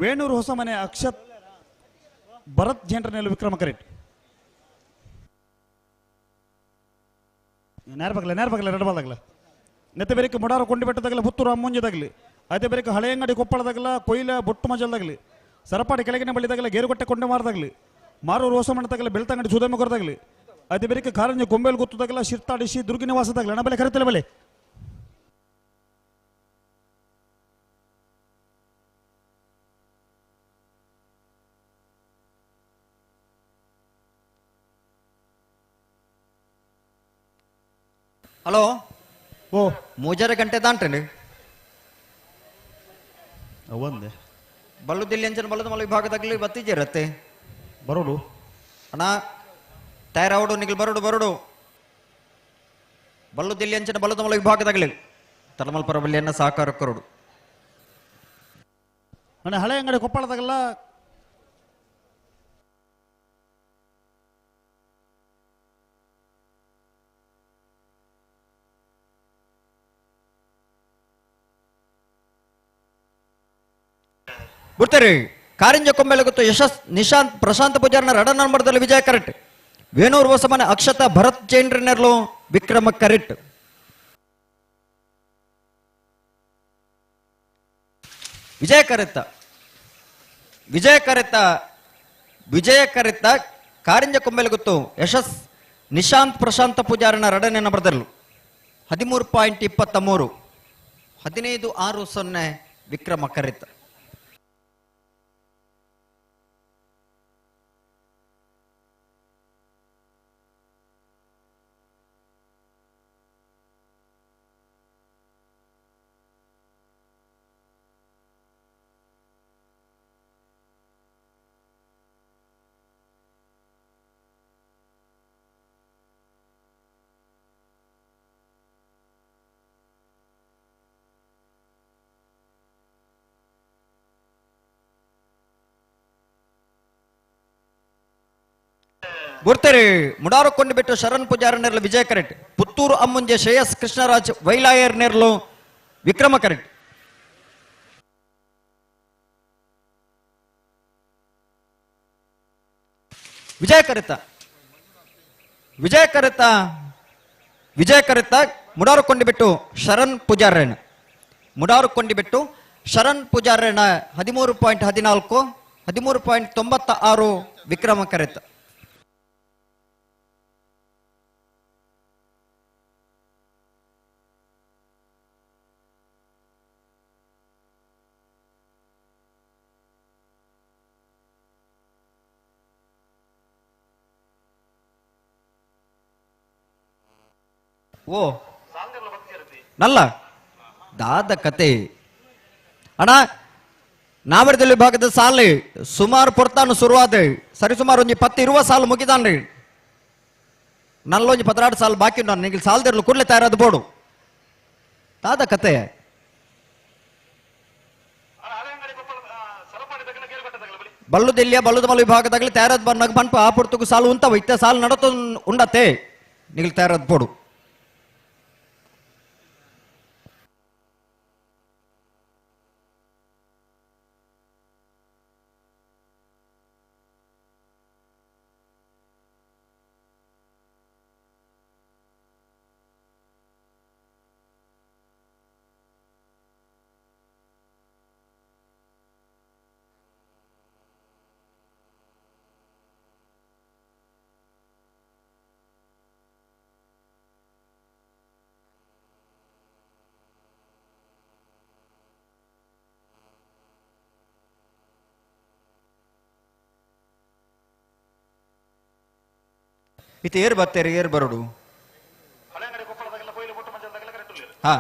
[SPEAKER 15] ವೇಣೂರು ಹೊಸಮನೆ ಅಕ್ಷತ್ ಭರತ್ ಜೇಂಟ್ರನಲ್ಲಿ ವಿಕ್ರಮ ಕರೆಟ್. ನೇರಬಾಗಲ ನೇರಬಾಗಲ ರಡಬಾದಾಗಲ ನೆತ್ತೆ ಬೇರೆ ಮುಡಾರ ಕೊಂಡಿಬೆಟ್ಟದಾಗಲ ಪುತ್ತೂರು ಅಮ್ಮುಂಜದಾಗಲಿ ಅದೇ ಬೇರೆ ಹಳೆಯಂಗಡಿ ಕೊಪ್ಪಳದಾಗಲ ಕೊಯ್ಲ ಬೊಟ್ಟು ಮಜಲ್ದಾಗಲಿ ಸರಪಾಡಿ ಕೆಳಗಿನ ಬಳ್ಳಿದಾಗಲ ಗೇರುಕಟ್ಟೆ ಕೊಂಡೆ ಮಾರದಾಗಲಿ ಮಾರೂರು ಹೊಸಮಣ್ಣದಾಗಲ ಬೆಳ್ತಂಗಡಿ ಸುಧಮಕೊರದಾಗಲಿ ಅದೇ ಬೇರೆ ಕಾರಂಜಿ ಕೊಂಬೇಲ್ ಗೊತ್ತದಾಗಲ ಶಿರ್ತಾಡಿಸಿ ದುರ್ಗಿ ನಿವಾಸದಾಗಲಿ ಹಣ ಬೆಲೆ ಕರೆತಲೆ ಬೆಲೆ.
[SPEAKER 5] ಹಲೋ
[SPEAKER 15] ಓ
[SPEAKER 5] ಮೂಜರೆ ಗಂಟೆ ದಾಂಟೇನೆ
[SPEAKER 15] ಒಂದೇ
[SPEAKER 5] ಬಲ್ಲು ದಿಲ್ಲಿ ಅಂಚನ ಬಲ್ಲದ ಮಲ ವಿಭಾಗದಾಗಲಿ ಬತ್ತಿಜಿರತ್ತೆ
[SPEAKER 15] ಬರೋಡು
[SPEAKER 5] ಅಣ್ಣ ತಯಾರಾವಡು ನಿಗಲ್ ಬರೋಡು ಬರೋಡು ಬಲ್ಲು ದಿಲ್ಲಿ ಅಂಚನ ಬಲ್ಲದ ಮಲ ವಿಭಾಗದಾಗಲಿ ತಲಮಲ್ ಪರಬಲ್ಲಿಯನ್ನ ಸಹಕಾರ ಕೊರಡು.
[SPEAKER 15] ಅಣ್ಣ ಹಳೆ ಅಂಗಡಿ ಕೊಪ್ಪಳದಾಗಲ್ಲ
[SPEAKER 5] ಬರ್ತಾರೆ. ಕಾರಿಂಜ ಕೊಂಬೆಲೆ ಗೊತ್ತು ಯಶಸ್ ನಿಶಾಂತ್ ಪ್ರಶಾಂತ್ ಪೂಜಾರ್ನ ರಡ ನಂಬರ್ದಲ್ಲಿ ವಿಜಯ ಕರೆಟ್. ವೇಣೂರು ಹೊಸಮನೆ ಅಕ್ಷತಾ ಭರತ್ ಜೈನ್ರನೆರ್ಲು ವಿಕ್ರಮ ಕರೆಟ್. ವಿಜಯ ಕರೆತ್ತ ವಿಜಯ ಕರೆತ್ತ ವಿಜಯ ಕರೆತ್ತ ಕಾರಿಂಜ ಕೊಂಬೆಲೆ ಗೊತ್ತು ಯಶಸ್ ನಿಶಾಂತ್ ಪ್ರಶಾಂತ ಪೂಜಾರನ ರಡನೆ ನಂಬರ್ದಲ್ಲೂ 13.23 15.60 ವಿಕ್ರಮ ಕರೆತ್ತ. ಗುರ್ತರಿ ಮುಡಾರು ಕೊಂಡು ಬಿಟ್ಟು ಶರಣ್ ಪೂಜಾರ ನೆರಳು ವಿಜಯ ಕರೆಟ್. ಪುತ್ತೂರು ಅಮ್ಮುಂಜೆ ಶ್ರೇಯಸ್ ಕೃಷ್ಣರಾಜ್ ವೈಲಾಯರ್ ನೆರಳು ವಿಕ್ರಮ ಕರೆಟ್. ವಿಜಯ ಕರೆತ ವಿಜಯ ಕರೆತ ವಿಜಯ ಕರೆತ ಮುಡಾರು ಕೊಂಡು ಬಿಟ್ಟು ಶರಣ್ ಪೂಜಾರಣ್ಣ ಮುಡಾರು ಕೊಂಡು ಬಿಟ್ಟು ಶರಣ್ ಪೂಜಾರಣ್ಣ 13.14 13.96 ವಿಕ್ರಮ ಕರೆತ. ಓ ನಲ್ಲ ದಾದ ಕತೆ ಅಣ್ಣ. ನಾವರದಲ್ಲಿ ವಿಭಾಗದ ಸಾಲು ಸುಮಾರು ಪೊರ್ತಾನು ಶುರುವಾದ ಸರಿ ಸುಮಾರು ಒಂಜಿ ಪತ್ತು ಇರುವ ಸಾಲು ಮುಗಿದಾನ್ರಿ. ನಲ್ಲೊಂಜಿ 12 ಸಾಲು ಬಾಕಿ ಉಂಟು. ನಿಂಗೆ ಸಾಲದಿರಲು ಕೂಡಲೇ ತಯಾರಾದ ಬೋಡು. ದಾದ ಕತೆ. ಬಲ್ಲುದೆಲ್ಲಿಯ ಬಲ್ಲುದ ಮಲ ವಿಭಾಗದಾಗಲಿ ತಯಾರಾದ ಬನ್ನಾಗ ಪನ್ಪ ಆ ಪುರ್ತಕ್ಕೂ ಸಾಲು ಉಂಟವ ಇತ್ತ ಸಾಲು ನಡತ ಉಂಡತೆ ನಿಂಗೆ ತಯಾರಾದ ಬೋಡು. ಇತ್ತ ಏರ್ ಬತ್ತೇರಿ ಏರ್ ಬರೋಡು. ಹಾ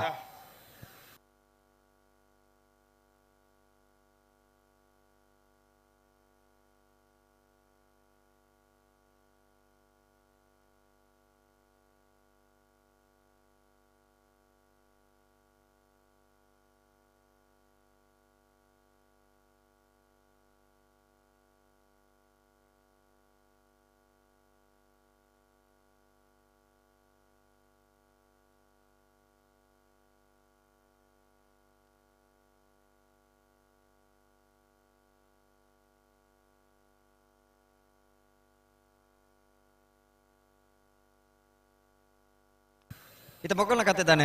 [SPEAKER 5] ಇತ ಮಕ್ಕಳನ್ನ ಕತೆ ತಾನೆ.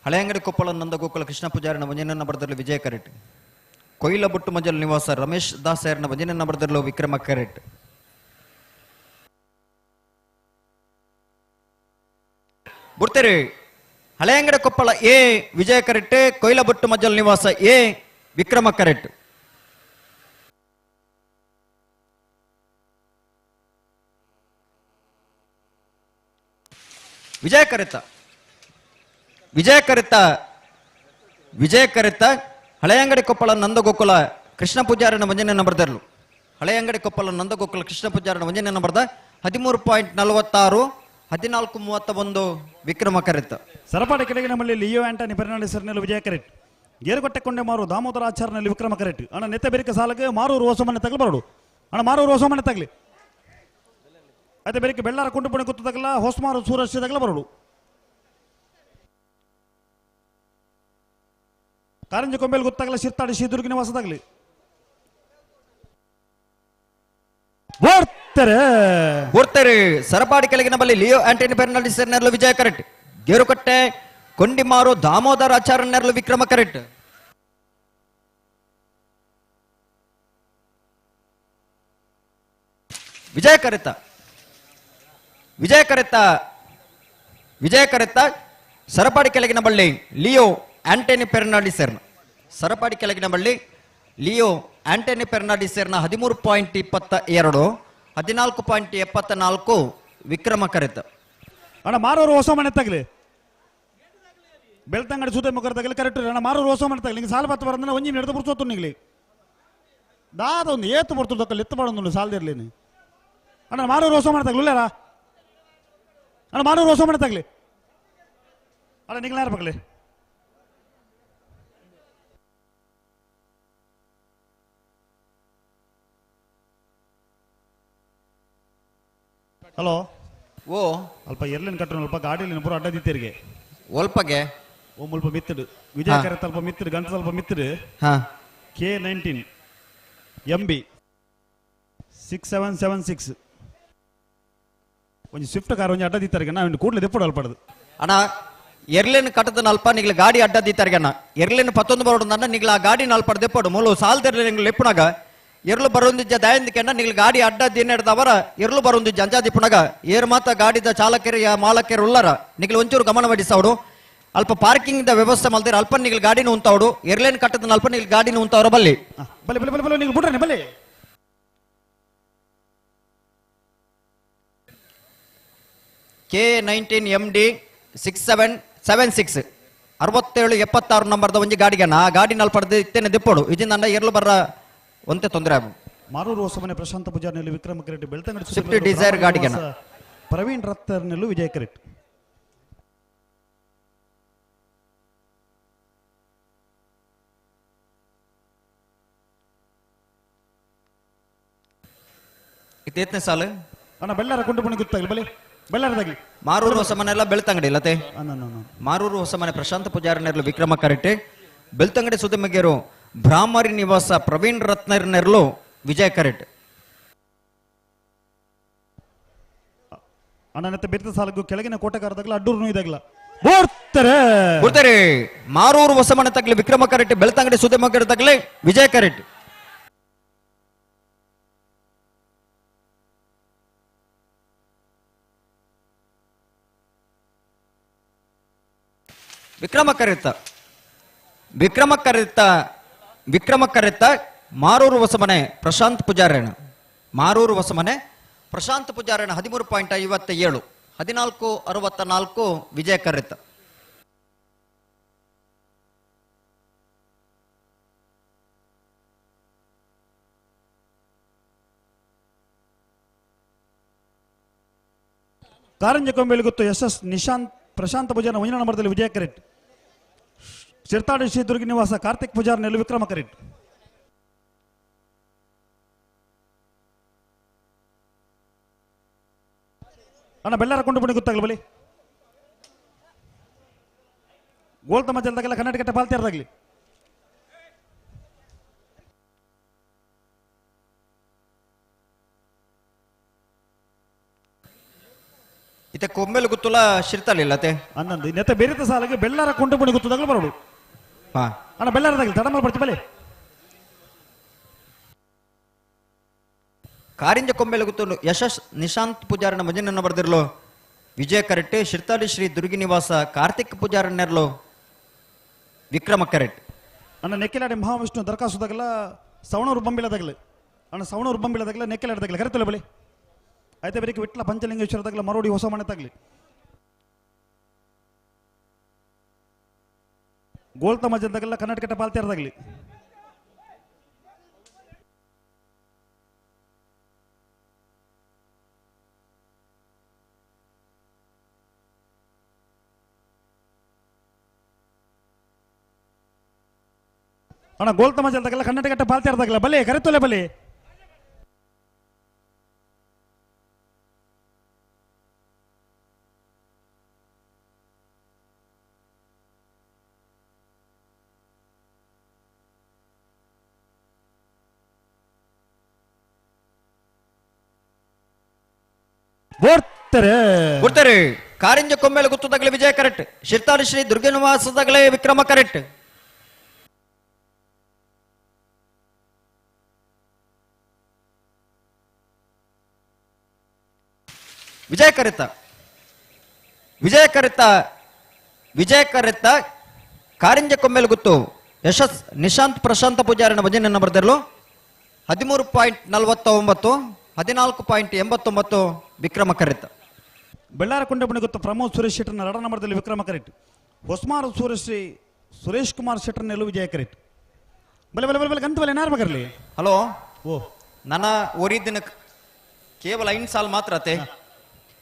[SPEAKER 5] ಹಳೆಯಂಗಡಿ ಕೊಪ್ಪಳ ನಂದಗೋಕುಲ ಕೃಷ್ಣ ಪೂಜಾರಿನ ಒಂಜನೇ ಬರದಲ್ಲಿ ವಿಜಯ ಕರೆಟ್. ಕೊಯ್ಲಬೊಟ್ಟು ಮಂಜಲ್ ನಿವಾಸ ರಮೇಶ್ ದಾಸರ್ನ ಒಂಜನೇ ನಂಬರ್ದಲ್ಲೂ ವಿಕ್ರಮ ಕರೆಟ್. ಬುಡ್ತೇರಿ ಹಳೆಯಂಗಡಿ ಕೊಪ್ಪಳ ಎ ವಿಜಯ ಕರೆಟ್, ಕೊಯ್ಲಬೊಟ್ಟು ಮಂಜಲ್ ನಿವಾಸ ಎ ವಿಕ್ರಮ ಕರೆಟ್. ವಿಜಯ ಕರೆತ ವಿಜಯ ಕರೆತ ವಿಜಯ ಕರೆತ ಹಳೆಯಂಗಡಿ ಕೊಪ್ಪಳ ನಂದಗೋಕುಲ ಕೃಷ್ಣ ಪೂಜಾರಿನ ಒಂಜನೇ ನಂಬರ್ದರ್ಲು. ಹಳೆಯಂಗಡಿ ಕೊಪ್ಪಳ ನಂದಗೋಕುಲ ಕೃಷ್ಣ ಪೂಜಾರಿನ ಒಂಜನೇ ನಂಬರ್ದ 13.46 14.31 ವಿಕ್ರಮ ಕರೆತ.
[SPEAKER 15] ಸರಪಾಡಿ ಕೆಳಗಿನ ನಮ್ಮಲ್ಲಿ ಲಿಯೋ ಆಂಟನಿ ಫೆರ್ನಾಂಡಿಸ್ ವಿಜಯ ಕರೆಟ್. ಗೇರುಕಟ್ಟೆ ಕೊಂಡೆ ಮಾರು ದಾಮೋದರ ಆಚಾರ್ನಲ್ಲಿ ವಿಕ್ರಮ ಕರೆಟ್. ಅಣ್ಣ ನೆತ್ತ ಬೆರಿಕೆ ಸಾಲಕ್ಕೆ ಮಾರೂರು ಹೊಸಮನೆ ತಗಲು ಬರೋಡು. ಅಣ್ಣ ಮಾರೂರು ಹೊಸಮನೆ ತಗಲಿ. ಅದೇ ಬೆರಿಕೆ ಬೆಳ್ಳಾರ ಕುಂಡುಪುಣೆ ಗೊತ್ತು ತಗಲ ಹೊಸಮಾರು ಸೂರಜ್ ತಗಲ ಬರೋಡು. ಕಾರಂಜಿ ಕೊಂಬೆಲ್ ಗೊತ್ತಾಗಲ್ಲ ಶಿರ್ತಾಡಿ ದುರ್ಗಿ ನಿವಾಸದಾಗಲಿ.
[SPEAKER 5] ಬರ್ತಾರೆ ಸರಪಾಡಿ ಕೆಳಗಿನ ಬಳಿ ಲಿಯೋ ಆಂಟನಿ ಫೆರ್ನಾಂಡಿಸ್ ನೆರಳು ವಿಜಯ ಕರೆಟ್. ಗೇರುಕಟ್ಟೆ ಕೊಂಡಿಮಾರು ದಾಮೋದರ ಆಚಾರ್ಯ ನೆರಳು ವಿಕ್ರಮ ಕರೆಟ್. ವಿಜಯ ಕರೆತ ವಿಜಯ ಕರೆತ ವಿಜಯ ಕರೆತ ಸರಪಾಡಿ ಕೆಳಗಿನ ಬಳ್ಳಿ ಲಿಯೋ ಆಂಟನಿ ಫೆರ್ನಾಂಡಿಸರ್ನ. ಸರಪಾಡಿ ಕೆಳಗಿನ ಬಳ್ಳಿ ಲಿಯೋ ಆಂಟನಿ ಫೆರ್ನಾಂಡಿಸರ್ನ 13.22 14.74 ವಿಕ್ರಮ ಕರೆತ.
[SPEAKER 15] ಅಣ್ಣ ಮಾರೋರು ಹೊಸ ಮನೆ ತಗಲಿ. ಬೆಳ್ತಂಗಡಿ ಸೂತೆ ಮುಖರ ತಗಲಿ ಕರೆಕ್ಟ್. ಅಣ್ಣ ಮಾರೋರು ಹೊಸ ಮನೆ ತಗಲಿ. ಹಿಂಗೆ ಸಾಲ ಬತ್ತ ಬರಂದ್ರೆ ಒಂಜಿ ನಡೆದು ಬರ್ತೋತು ನಿಗ್ಲಿ ದಾದ ಒಂದು ಏತು ಬರ್ತದಕ್ಕಲ್ಲಿ ಎತ್ತು ಮಾಡೋದು ಸಾಲದಿರ್ಲಿ. ಅಣ್ಣ ಮಾರೋರು ಹೊಸ ಮನೆ ತಗಲಿ ಉಳ್ಳಾರ. ಅಣ್ಣ ಮಾರೋರು ಹೊಸ ಮನೆ ತಗಲಿ. ಅಣ್ಣ ನಿಗ್ಲ ಯಾರು ಬಗ್ಲಿ? ಹಲೋ
[SPEAKER 5] ಓ
[SPEAKER 15] ಅಲ್ಪ ಎರ್ಲಿನ ಕಟ್ಟಣ ಅಲ್ಪ ಗಾಡಿಯಲ್ಲಿ ಪೂರ ಅಡ್ಡ ದಿತ್ತೀರಿಗೆ
[SPEAKER 5] ಒಲ್ಪಗೆ
[SPEAKER 15] ಓ ಮುಲ್ಪ ಮಿತ್ತಡು ವಿಜಯ ಕರೆತ ಅಲ್ಪ ಮಿತ್ತಡು ಗಂಟ ಸ್ವಲ್ಪ ಮಿತ್ತಡು. K 19 MB 6776 ಒಂಜಿ ಸ್ವಿಫ್ಟ್ ಕಾರ್ ಒಂಜಿ ಅಡ್ಡ ದಿತ್ತಾರಿಗೆ ನಾವು ಕೂಡಲೇ ದೆಪ್ಪಡು ಅಲ್ಪಡದು.
[SPEAKER 5] ಅಣ್ಣ ಎರ್ಲಿನ ಕಟ್ಟದ ಅಲ್ಪ ನಿಗ್ಲ ಗಾಡಿ ಅಡ್ಡ ದಿತ್ತಾರಿಗೆ ಅಣ್ಣ ಎರ್ಲಿನ ಪತ್ತೊಂದು ಬರೋಡು ನನ್ನ ನಿಗ್ಲ ಆ ಗಾಡಿ ನಲ್ಪ ದೆಪ್ಪಡು ಮೂಲು ಸಾಲ್ದೆರ್ಲಿ ನಿಗ್ಲ ಲೆಪ್ಪುನಾಗ ಎರ್ಲು ಬರೊಂದಿಜ್ಜ ದಯಂದಿಕೆಂಡ ನಿಲ್ ಗಾಡಿ ಅಡ್ಡ ದಿನ ಅವರ ಎರ್ಲು ಬರೊಂದಿಜ್ಜ ಅಂಜಾದಿ ಪುನಗ ಏರು ಮಾತ ಗಾಡಿದ ಚಾಲಕರು ಮಾಲಕರು ಉಲ್ಲರ ನಿಗ್ಲು ಒಂಚೂರು ಗಮನ ವಹಿಸವಡು ಅಲ್ಪ ಪಾರ್ಕಿಂಗ್ the ವ್ಯವಸ್ಥೆ ಮಲ್ದಿರ ಅಲ್ಪ ನಿಗ್ಲು ಗಾಡಿನ ಉಂತಾವಡು ಎರ್ಲೇನ್ ಕಟ್ಟದ ಅಲ್ಪ ನಿಗ್ಲು ಗಾಡಿನ ಉಂತಾವರ ಬಲ್ಲಿ
[SPEAKER 15] ಬಲೆ ಬಲೆ ಬಲೆ ಬಲೆ ನೀವು ಬಿಡ್ರನೆ ಬಲೆ
[SPEAKER 5] K 19 MD 6776 67 76 ನಂಬರ್ದ ಒಂಜಿ ಗಾಡಿಗನ ಆ ಗಾಡಿನ ಅಲ್ಪ ಇತ್ತೇನೆ ದಿಪ್ಪೋಡು ಇದನ್ನ ಎರ್ಲು ಬರ್ರ ಒಂತೆ ತೊಂದರೆ ಆಗು.
[SPEAKER 15] ಮಾರೂರು ಹೊಸಮನೆ ಪ್ರಶಾಂತ ಪೂಜಾರಿನಲ್ಲಿ ವಿಕ್ರಮ ಕರೆಟ್ ಬೆಳ್ತಂಗಡಿ
[SPEAKER 5] ಸ್ವಿಫ್ಟ್ ಡಿಸೈರ್ ಗಾಡಿಗನ
[SPEAKER 15] ಪ್ರವೀಣ್ ರತ್ತರ್ನಲ್ಲೂ ವಿಜಯ ಕರೆಟ್.
[SPEAKER 5] ಇತ್ತೇತನೇ ಸಾಲು
[SPEAKER 15] ಅಣ್ಣ ಬೆಳ್ಳಾರ ಕೊಂಡು ಬಣ್ಣ ಗೊತ್ತಾಗಲಿ ಬಲೆ ಬೆಳ್ಳಾರದಾಗಲಿ
[SPEAKER 5] ಮಾರೂರು ಹೊಸಮನೆ ಎಲ್ಲ ಬೆಳ್ತಂಗಡಿ ಇಲ್ಲತೆ ಮಾರೂರು ಹೊಸಮನೆ ಪ್ರಶಾಂತ ಪೂಜಾರಿನೆರ್ಲು ವಿಕ್ರಮ ಕರೆಟೆ ಬೆಳ್ತಂಗಡಿ ಸುದಮಗೆರು ಭ್ರಾಮರಿ ನಿವಾಸ ಪ್ರವೀಣ್ ರತ್ನರ್ನೆರ್ಲು ವಿಜಯ ಕರೆಟ್.
[SPEAKER 15] ಅಣ್ಣನತ್ತೆ ಬೆರ್ತ ಸಾಲಗು ಕೆಳಗಿನ ಕೋಟೆಗಾರದಾಗಲ ಅಡ್ಡೂರು ಇದಾಗಲ ಬೋರ್ತಾರೆ
[SPEAKER 5] ಬರ್ತಾರೆ ಮಾರೂರು ಹೊಸಮನೆ ತಗ್ಲಿ ವಿಕ್ರಮ ಕರೆಟ್ ಬೆಳ್ತಂಗಡಿ ಸುದಮಗೆರು ತಗ್ಲಿ ವಿಜಯ ಕರೆಟ್. ವಿಕ್ರಮ ಕರೆತ ವಿಕ್ರಮ ಕರೆತ ವಿಕ್ರಮ ಕರೆತ ಮಾರೂರು ಹೊಸಮನೆ ಪ್ರಶಾಂತ್ ಪೂಜಾರಣ ಮಾರೂರು ಹೊಸಮನೆ ಪ್ರಶಾಂತ್ ಪೂಜಾರಣ 13.57 14.64 ವಿಜಯ ಕರೆತ.
[SPEAKER 15] ಕಾರಂಜಿ ಕೊಂಬೇಲಿ ಗೊತ್ತು ಎಸ್ ಎಸ್ ನಿಶಾಂತ್ ಪ್ರಶಾಂತ್ ಪೂಜಾರನ ಒಂದನೇ ನಂಬರ್ದಲ್ಲಿ ವಿಜಯ ಕರೆಟ್. ಶಿರ್ತಾಡಿ ಶ್ರೀ ದುರ್ಗಿ ನಿವಾಸ ಕಾರ್ತಿಕ್ ಪೂಜಾರ್ ನೆಲ್ಲು ವಿಕ್ರಮ ಕರೆಟ್. ಅಣ್ಣ ಬೆಳ್ಳಾರ ಕೊಂಡು ಬಣ್ಣಿ ಗೊತ್ತಾಗಲಿ ಬಲಿ ಗೋಲ್ತಮ್ಮ ಜಲ್ದಾಗೆಲ್ಲ ಕರ್ನಾಟಕ ಪಾಲ್ತಿಯಾರ್ದಾಗ್ಲಿ.
[SPEAKER 5] ಇತ್ತೆ ಕೊಮ್ಮೆಲು ಗೊತ್ತುಲ ಶಿರ್ತಾಲಿಲ್ಲತೆ
[SPEAKER 15] ಅನ್ನಂದು ನೆತ್ತ ಬೇರೆ ಸಾಲಾಗಿ ಬೆಳ್ಳಾರ ಕೊಂಡು ಬಣ್ಣಿ ಗೊತ್ತದಾಗಲೂ ಬರೋಡು. ಅಣ್ಣ ಬೆಳ್ಳಾರದಾಗಲಿ ತಡಮಲ್ ಬರ್ತಿ ಬಲೆ.
[SPEAKER 5] ಕಾರಿಂಜ ಕೊಂಬೆಲು ಗೊತ್ತು ಯಶಸ್ ನಿಶಾಂತ್ ಪೂಜಾರನ ಮಜನನ್ನು ಬರೆದಿರಲು ವಿಜಯ ಕರೆಟ್ಟೆ ಶಿರ್ತಾಡಿ ಶ್ರೀ ದುರ್ಗಿ ನಿವಾಸ ಕಾರ್ತಿಕ್ ಪೂಜಾರನ್ನೆರಲು ವಿಕ್ರಮ ಕರೆಟ್.
[SPEAKER 15] ಅಣ್ಣ ನೆಕ್ಕೆಲಾಡಿ ಮಹಾವಿಷ್ಣು ದರಖಾಸ್ತುದಾಗಲ ಸವಣೂರು ಬಂಬಿಲದಾಗಲಿ ಅಣ್ಣ ಸವಣೂರು ಬಂಬಿಲದಾಗಲ ನೆಕ್ಕೆಲಾಡದಾಗಲಿ ಕರೆತಲ್ಲ ಬಲಿ ಆಯ್ತಾ ಬೇರೆ ವಿಟ್ಲ ಪಂಚಲಿಂಗೇಶ್ವರದಾಗಲ ಮರೋಡಿ ಹೊಸ ಮನೆ ತಗಲಿ ಗೋಲ್ತಮ್ಮ ಜಲ್ದಾಗಲ್ಲ ಕರ್ನಾಟಕ ಪಾಲ್ತಿಯಾರ್ದಾಗಲಿ. ಅಣ್ಣ ಗೋಲ್ತಮ್ಮ ಜಲ್ದಾಗಲ್ಲ ಕರ್ನಾಟಕ ಪಾಲ್ತಿಯಾರ್ದಾಗಲ್ಲ ಬಲೆ ಕರೆತೊಲೆ ಬಲೆ. ಬೋರ್ತಾರೆ
[SPEAKER 5] ಬರ್ತಾರೆ ಕಾರಿಂಜ ಕೊಂಬೇಲು ಗೊತ್ತದಾಗಲೇ ವಿಜಯ ಕರೆಕ್ಟ್ ಶಿರ್ತಾಡಿ ಶ್ರೀ ದುರ್ಗನಿವಾಸದಾಗಲೇ ವಿಕ್ರಮ ಕರೆಕ್ಟ್. ವಿಜಯ ಕರೆತ ವಿಜಯ ಕರೆತ ವಿಜಯ ಕರೆತ ಕಾರಿಂಜ ಕೊಂಬೇಲು ಗೊತ್ತು ಯಶಸ್ ನಿಶಾಂತ್ ಪ್ರಶಾಂತ ಪೂಜಾರನ ಭಜನೆಯನ್ನು ಬರೆದಿರಲು 13.49 14.89 ವಿಕ್ರಮ ಕರೆತ.
[SPEAKER 15] ಬೆಳ್ಳಾರ ಕೊಂಡಬಣಿ ಗೊತ್ತು ಪ್ರಮೋದ್ ಸುರೇಶ್ ಶೆಟ್ಟರ್ನ ಎರಡನೇ ನಂಬರ್ದಲ್ಲಿ ವಿಕ್ರಮ ಕರೆಟ್. ಹೊಸ್ಮಾರು ಸುರೇಶ್ ಸುರೇಶ್ ಕುಮಾರ್ ಶೆಟ್ಟರ್ ನೆಲ್ಲು ವಿಜಯ ಕರೆಟ್. ಬಲೆ ಬಲೆ ಬಲೆ ಬಲೆ ಗಂತ ಬಲೆ ನಾರ್ ಬಗರ್ಲಿ.
[SPEAKER 5] ಹಲೋ
[SPEAKER 15] ಓ
[SPEAKER 5] ನನ್ನ ಒರಿದಿನ ಕೇವಲ 5 ಸಾಲ್ ಮಾತ್ರ ಅತೆ.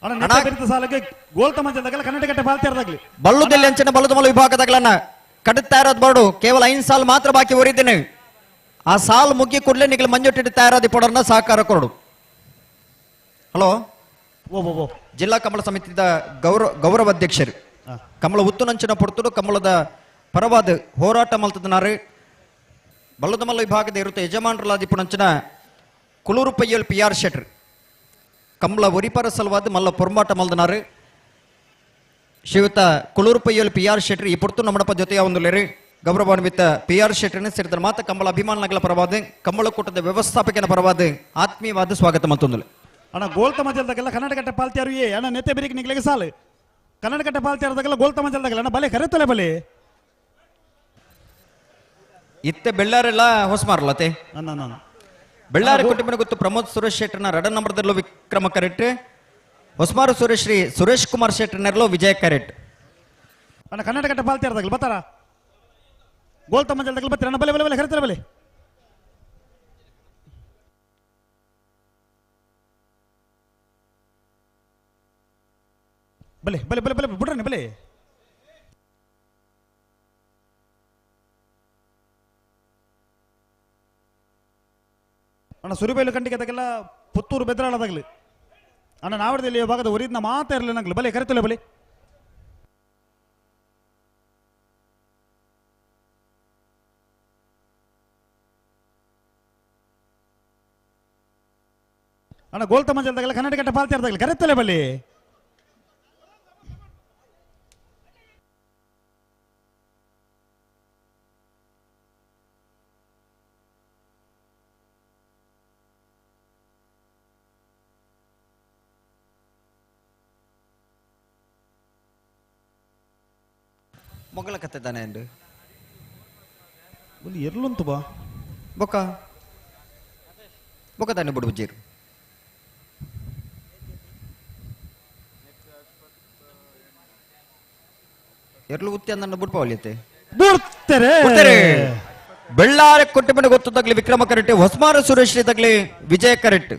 [SPEAKER 15] ಅಣ್ಣ ಸಾಲಕ್ಕೆ ಗೋಲ್ತಮ್ಮ ಜಲ್ದಾಗಲ್ಲ ಕರ್ನಾಟಕ ಪಾಲ್ತಿಯಾರ್ದಾಗ್ಲಿ
[SPEAKER 5] ಬಳ್ಳುದಲ್ಲಿ ಅಂಚಿನ ಬಲ್ಲುದಮಲ ವಿಭಾಗದಾಗಲನ್ನ ಕಡುತ್ತಾ ಇರೋದು ಬೋರ್ಡು ಕೇವಲ 5 ಸಾಲ್ ಮಾತ್ರ ಬಾಕಿ ಒರಿದ್ದೀನಿ. ಆ ಸಾಲ್ ಮುಗ್ಗಿ ಕೂಡಲೇ ನಿಗಲು ಮಂಜುಟ್ಟಿಟ್ಟು ತಯಾರಾದಿ ಪೊಡರ್ನ ಸಹಕಾರ ಕೊರಡು. ಹಲೋ ಜಿಲ್ಲಾ ಕಮಲ ಸಮಿತಿದ ಗೌರವ ಅಧ್ಯಕ್ಷರು ಕಮಲ ಉತ್ತುನಂಚಿನ ಪೊರ್ತುಡು ಕಮಲದ ಪರವಾದ ಹೋರಾಟ ಮಲ್ತದನಾರು ಬಲ್ಲದಮಲ್ಲ ವಿಭಾಗದ ಇರುತ್ತೆ ಯಜಮಾನರಲಾದಿಪುಣಂಚಿನ ಕುಳೂರು ಪಯ್ಯಲ್ ಪಿ ಆರ್ ಶೆಟ್ರ್ ಕಮಲ ಒರಿಪರ ಸಲುವಾದ ಮಲ್ಲ ಪೊರ್ಮಾಟ ಮಲ್ದನಾರು ಶ್ರೀಯುತ ಕುಳೂರು ಪಯ್ಯಲ್ ಪಿ ಆರ್ ಶೆಟ್ರ್ ಈ ಪೊರ್ತು ನಮ್ಮಡಪ್ಪ ಜೊತೆಯ ಒಂದು ಲೇರಿ. ಗೌರವಾನ್ವಿತ ಪಿ ಆರ್ ಶೆಟ್ಟರ್ನ ಸೇರಿದ ಮಾತ ಕಂಬಳ ಅಭಿಮಾನಿಗಳ ಪರವಾದ ಕಂಬಳಕೂಟದ ವ್ಯವಸ್ಥಾಪಕನ ಪರವಾದ ಆತ್ಮೀಯವಾದ ಸ್ವಾಗತ ಮತ್ತೊಂದು.
[SPEAKER 15] ಅಣ್ಣ ಗೋಲ್ತ ಮಜಲ್ದಾಗೆಲ್ಲ ಕರ್ನಾಟಕ ಪಾಲ್ತಿಯಾರು ಏ ಅಣ್ಣ ನೆತ್ತೆ ಬೆರಿಕ್ ನಿಗ್ಲಿಗೆ ಸಾಲು ಕರ್ನಾಟಕ ಪಾಲ್ತಿಯಾರದಾಗೆಲ್ಲ ಗೋಲ್ತ ಮಜಲ್ದಾಗಲ್ಲ ಅಣ್ಣ ಬಲೆ ಕರೆತಲೆ ಬಲೆ
[SPEAKER 5] ಇತ್ತೆ ಬೆಳ್ಳಾರೆಲ್ಲ ಹೊಸ ಮಾರಲತೆ
[SPEAKER 15] ಅಣ್ಣ
[SPEAKER 5] ಬೆಳ್ಳಾರಿ ಕುಟುಂಬನ ಗೊತ್ತು ಪ್ರಮೋದ್ ಸುರೇಶ್ ಶೆಟ್ಟರ್ನ ರಡ ನಂಬರ್ದಲ್ಲೂ ವಿಕ್ರಮ ಕರೆಕ್ಟ್, ಹೊಸಮಾರು ಸುರೇಶ್ ಶ್ರೀ ಸುರೇಶ್ ಕುಮಾರ್ ಶೆಟ್ಟರ್ನೆಲ್ಲೋ ವಿಜಯ ಕರೆಕ್ಟ್.
[SPEAKER 15] ಅಣ್ಣ ಕರ್ನಾಟಕ ಪಾಲ್ತಿಯಾರದಾಗಲ್ಲ ಬತ್ತಾರ ಗೋಲ್ತ ಮಜಲ್ದಾಗಲ್ಲ ಬತ್ತೀರ ಅಣ್ಣ ಬಲೆ ಬಲೆ ಬಲೆ ಕರೆತಲೆ ಬಲೆ ಬಲೆ ಬಲೆ ಬಲೆ ಬಲೆ ಬಿಡ್ರಣ್ಣ ಬಲೆ. ಅಣ್ಣ ಸುರಿಬೈಲು ಕಂಡಿಗೆ ಅದಕ್ಕೆಲ್ಲ ಪುತ್ತೂರು ಬೆದ್ರಾಳದಾಗಲಿ ಅಣ್ಣ ನಾವಡದಲ್ಲಿ ಭಾಗದ ಒರಿದ್ನ ಮಾತಾ ಇರಲಿ ನಂಗ್ಲಿ ಬಲೆ ಕರೆತಲೆ ಬಲೆ. ಅಣ್ಣ ಗೋಲ್ತ ಮಂಜಲ್ದಾಗಲ್ಲ ಕರ್ನಾಟಕ ಪಾಲ್ತಿಯಾರದಾಗಲಿ ಕರೆತಲೆ ಬಲೆ.
[SPEAKER 5] ಮೊಗಳ ಕತ್ತೆ ತಾನೆ ಎಂದು
[SPEAKER 15] ಒಂದು ಎರ್ಲುಂತು ಬಾ
[SPEAKER 5] ಬೊಕ್ಕ ಬೊಕ್ಕ ತಾನೆ ಬಿಡು ಬುಜ್ಜೀರು. ಎರ್ಲು ಉತ್ತಿ ಅಂದನ್ನು ಬುಡ್ಪಾವಲಿಯತ್ತೆ
[SPEAKER 15] ಬಿಡ್ತಾರೆ
[SPEAKER 5] ಬಿಡ್ತಾರೆ. ಬೆಳ್ಳಾರೆ ಕೊಟ್ಟೆ ಗೊತ್ತು ತಗ್ಲಿ ವಿಕ್ರಮ ಕರೆಕ್ಟ್, ಹೊಸಮಾರು ಸುರೇಶ್ ತಗ್ಲಿ ವಿಜಯ ಕರೆಕ್ಟ್.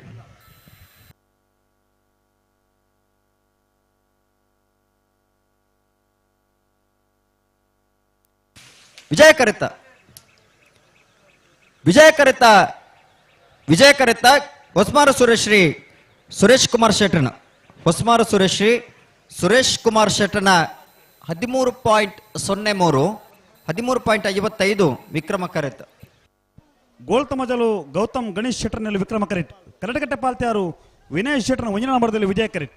[SPEAKER 5] ವಿಜಯ ಕರೆತ ವಿಜಯ ಕರೆತ ವಿಜಯ ಕರೆತ ಹೊಸಮಾರು ಸುರೇಶ್ ಶ್ರೀ ಸುರೇಶ್ ಕುಮಾರ್ ಶೆಟ್ಟರ್ನ ಹೊಸಮಾರು ಸುರೇಶ್ ಶ್ರೀ ಸುರೇಶ್ ಕುಮಾರ್ ಶೆಟ್ಟರ್ನ 13.03 13.55 ವಿಕ್ರಮ ಕರೆತ.
[SPEAKER 15] ಗೋಲ್ತ ಮಜಲು ಗೌತಮ್ ಗಣೇಶ್ ಶೆಟ್ಟರ್ನಲ್ಲಿ ವಿಕ್ರಮ ಕರೆಟ್, ಕರಟಕಟ್ಟೆ ಪಾಲ್ತಿಯಾರು ವಿನಯ್ ಶೆಟ್ಟರ್ನ ಒಂದನೇ ನಂಬರ್ದಲ್ಲಿ ವಿಜಯ ಕರೆಟ್.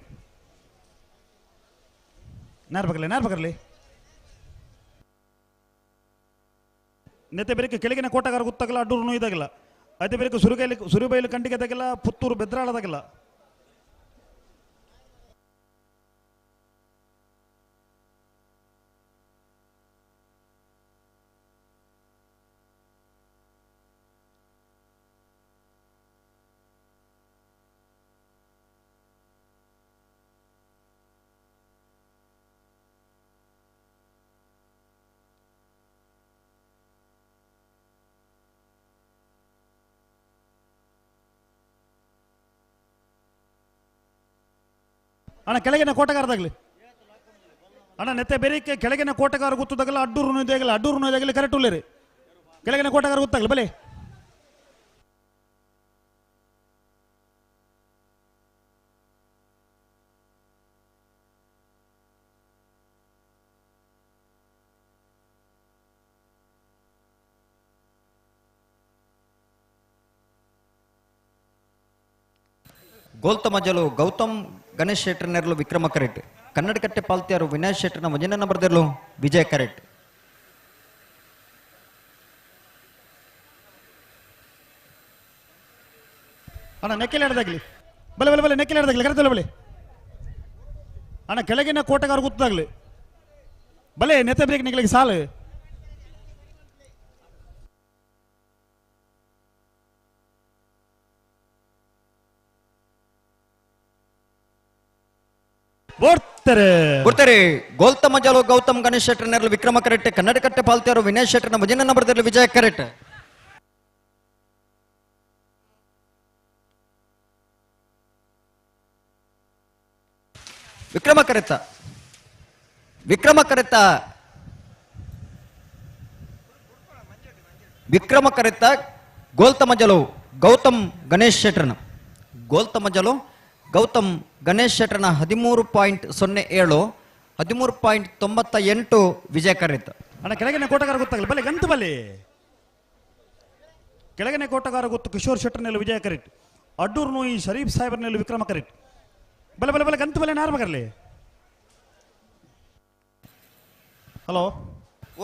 [SPEAKER 15] ನಾರ್ ಬಗಲಿ ನಾರ್ ಬಗರ್ಲಿ ನೆತ್ತೆ ಬೇರೆ ಕೆಳಗಿನ ಕೋಟಗಾರ ಗೊತ್ತಾಗಲ್ಲ ಅಡ್ಡೂರು ಇದಾಗಿಲ್ಲ ಅದೇ ಬೇರೆ ಸುರುಗೈಲಿ ಸುರುಬೈಲು ಕಂಡಿಗೆ ತಗಿಲ್ಲ ಪುತ್ತೂರು ಬೆದ್ರಾಳದಾಗಿಲ್ಲ. ಅಣ್ಣ ಕೆಳಗಿನ ಕೋಟಗಾರದಾಗಲಿ ಅಣ್ಣ ನೆತ್ತೆ ಬೇರೆ ಕೆಳಗಿನ ಕೋಟಗಾರ ಗೊತ್ತದಾಗಲ್ಲ ಅಡ್ಡೂರು ನೋಯ್ದಾಗಲ್ಲ ಅಡ್ಡೂರು ನೋಯ್ದಾಗಲಿ ಕರೆಕ್ಟ್ ಉಳ್ಳೇರಿ ಕೆಳಗಿನ ಕೋಟಗಾರ ಗೊತ್ತಾಗಲಿ ಬಲೆ.
[SPEAKER 5] ಗೋಲ್ತ ಮಜಲು ಗೌತಮ್ ಗಣೇಶ್ ಶೆಟ್ಟರ್ನೆರಲು ವಿಕ್ರಮ ಕರೆಕ್ಟ್, ಕನ್ನಡಕಟ್ಟೆ ಪಾಲ್ತಿಯಾರು ವಿನಯ್ ಶೆಟ್ಟರ್ನ ಒಂದನೇ ನಂಬರ್ದಲ್ಲೂ ವಿಜಯ ಕರೆಕ್ಟ್.
[SPEAKER 15] ಅಣ್ಣ ನೆಕ್ಕೆಲೆ ಹಿಡ್ದಾಗ್ಲಿ ಬಲೆ ಬಲೆ ಬಲೆ ನೆಕ್ಕೆಲೆ ಹಿಡ್ದಾಗ್ಲಿ ಕರೆತಲ್ಲ ಬಲೆ ಅಣ್ಣ ಕೆಳಗಿನ ಕೋಟಗಾರ ಗೊತ್ತಾಗ್ಲಿ ಬಲೆ ನೆತ್ತೆ ಬ್ರೇಕ್ ನಿಗ್ಲಿಗೆ ಸಾಲು. ಬರ್ತಾರೆ
[SPEAKER 5] ಬರ್ತಾರೆ. ಗೋಲ್ತ ಮಜಲು ಗೌತಮ್ ಗಣೇಶ್ ಶೆಟ್ಟರ್ನೆರಲು ವಿಕ್ರಮ ಕರೆಕ್ಟ್, ಕನ್ನಡಕಟ್ಟೆ ಪಾಲ್ತಿಯಾರು ವಿನಯ್ ಶೆಟ್ಟರ್ನ ಒಂದನೇ ನಂಬರ್ದಲ್ಲಿ ವಿಜಯ ಕರೆಕ್ಟ್. ವಿಕ್ರಮ ಕರೆತ ವಿಕ್ರಮ ಕರೆತ ವಿಕ್ರಮ ಕರೆತ ಗೋಲ್ತ ಮಜಲು ಗೌತಮ್ ಗಣೇಶ್ ಶೆಟ್ಟರ್ನ ಗೋಲ್ತ ಮಜಲು ಗೌತಮ್ ಗಣೇಶ್ ಶೆಟ್ಟರ್ನ 13.07 13.98 ವಿಜಯ ಕರೆತ.
[SPEAKER 15] ಅಣ್ಣ ಕೆಳಗಿನ ಕೋಟಗಾರ ಗೊತ್ತಾಗಲಿ ಬಲೆ ಗಂತು ಬಲೆ ಕೆಳಗಿನ ಕೋಟಗಾರ ಗೊತ್ತು ಕಿಶೋರ್ ಶೆಟ್ಟರ್ನಲ್ಲಿ ವಿಜಯ ಕರೆಕ್ಟ್, ಅಡ್ಡೂರು ನೋಯಿ ಶರೀಫ್ ಸಾಹೇಬರ್ನಲ್ಲಿ ವಿಕ್ರಮ ಕರೆಕ್ಟ್. ಬಲೆ ಬಲೆ ಬಲೆ ಗಂತು ಬಲೆ ನಾರ್ ಬಗರ್ಲಿ. ಹಲೋ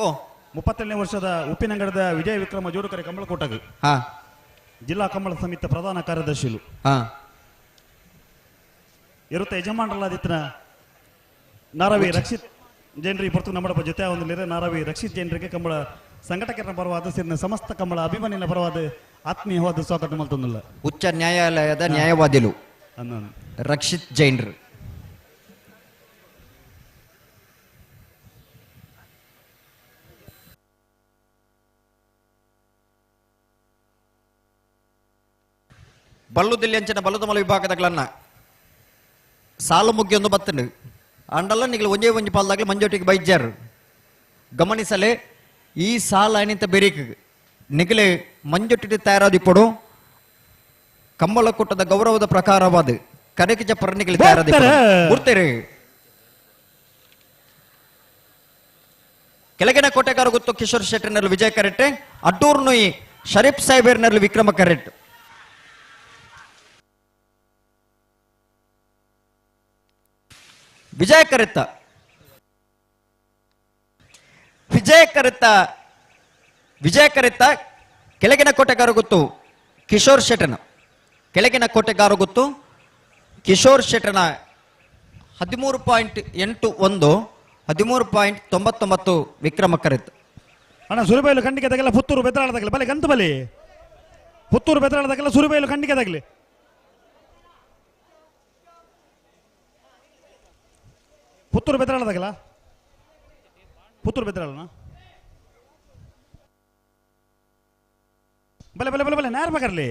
[SPEAKER 5] ಓ
[SPEAKER 15] 37ನೇ ವರ್ಷದ ಉಪ್ಪಿನಂಗಡದ ವಿಜಯ ವಿಕ್ರಮ ಜೋಡುಕರೆ ಕಂಬಳಕೋಟಗ ಜಿಲ್ಲಾ ಕಂಬಳ ಸಮಿತಿ ಪ್ರಧಾನ ಕಾರ್ಯದರ್ಶಿಲು ಇರುತ್ತೆ ಯಜಮಾನರಲ್ಲಾದಿತ್ತನ ನಾರವಿ ರಕ್ಷಿತ್ ಜೈನ್ರಿ ಪೊರ್ತು ನಮ್ಮಡಪ್ಪ ಜೊತೆ ಒಂದು ನಾರವಿ ರಕ್ಷಿತ್ ಜೈನರಿಗೆ ಕಂಬಳ ಸಂಘಟಕರ ಪರವಾದ ಸೇರಿದ ಸಮಸ್ತ ಕಂಬಳ ಅಭಿಮಾನಿನ ಪರವಾದ ಆತ್ಮೀಯವಾದ ಸ್ವಾಗತ ಮಲ್ತೊಂದಿಲ್ಲ.
[SPEAKER 5] ಉಚ್ಚ ನ್ಯಾಯಾಲಯದ ನ್ಯಾಯವಾದಿಲು ರಕ್ಷಿತ್ ಜೈನ್ರು. ಬಲ್ಲುದಿಲ್ಲಿ ಅಂಚಿನ ಬಲ್ಲುದಮಲ ವಿಭಾಗದಗಳನ್ನ ಸಾಲು ಮುಗ್ಗಿಯೊಂದು ಬತ್ತಂಡು ಅಂಡಲ್ಲ ನಿಗಲು ಒಂಜೇ ಒಂಜಿ ಪಾಲ್ದಾಗಲಿ ಮಂಜೋಟಿಗೆ ಬೈಜಾರು ಗಮನಿಸಲೇ ಈ ಸಾಲ ಅನಿತ ಬೆರಿಕ್ ನಿಗಲೆ ಮಂಜೊಟ್ಟಿಗೆ ತಯಾರಾದಿಪ್ಪಡು ಕಂಬಳ ಕೂಟದ ಗೌರವದ ಪ್ರಕಾರವಾದ ಕರೆಕಿಜ ಚಪ್ಪರ ನಿಗಲಿ ತಯಾರಾದಿಪ್ಪಡು ಗುರ್ತೇರಿ. ಕೆಳಗಿನ ಕೋಟೆಗಾರ ಗೊತ್ತು ಕಿಶೋರ್ ಶೆಟ್ಟರ್ನಲ್ಲಿ ವಿಜಯ್ ಕರೆಕ್ಟ್, ಅಡ್ಡೂರ್ ನುಯಿ ಶರೀಫ್ ಸಾಹೇಬರ್ನಲ್ಲಿ ವಿಕ್ರಮ ಕರೆಕ್ಟ್. ವಿಜಯ ಕರೆತ್ತ ವಿಜಯ ಕರೆತ್ತ ವಿಜಯ ಕರೆತ್ತ ಕೆಳಗಿನ ಕೋಟೆಗಾರ ಗೊತ್ತು ಕಿಶೋರ್ ಶೆಟ್ಟನ ಕೆಳಗಿನ ಕೋಟೆಗಾರ ಗೊತ್ತು ಕಿಶೋರ್ ಶೆಟ್ಟನ 13.81 13.99 ವಿಕ್ರಮ ಕರೆತ್ತ.
[SPEAKER 15] ಅಣ್ಣ ಸುರಿಬೈಲು ಖಂಡಿಕೆ ತಗಲ್ಲ ಪುತ್ತೂರು ಬೆದ್ರಾಳದಾಗಲಿ ಬಲೆ ಗಂತು ಬಲಿ ಪುತ್ತೂರು ಬೆದ್ರಾಳದಾಗಲ್ಲ ಸುರಿಬೈಲು ಖಂಡಿಕೆ ತಗಲಿ ಪುತ್ತೂರು ಬೆದ್ರಾಳದಾಗಲ್ಲ ಪುತ್ತೂರು ಬೆದ್ರಾಳನ ಬಲೆ ಬಲೆ ಬಲೆ ಬಲೆ ನೇರ ಬಕರ್ಲಿ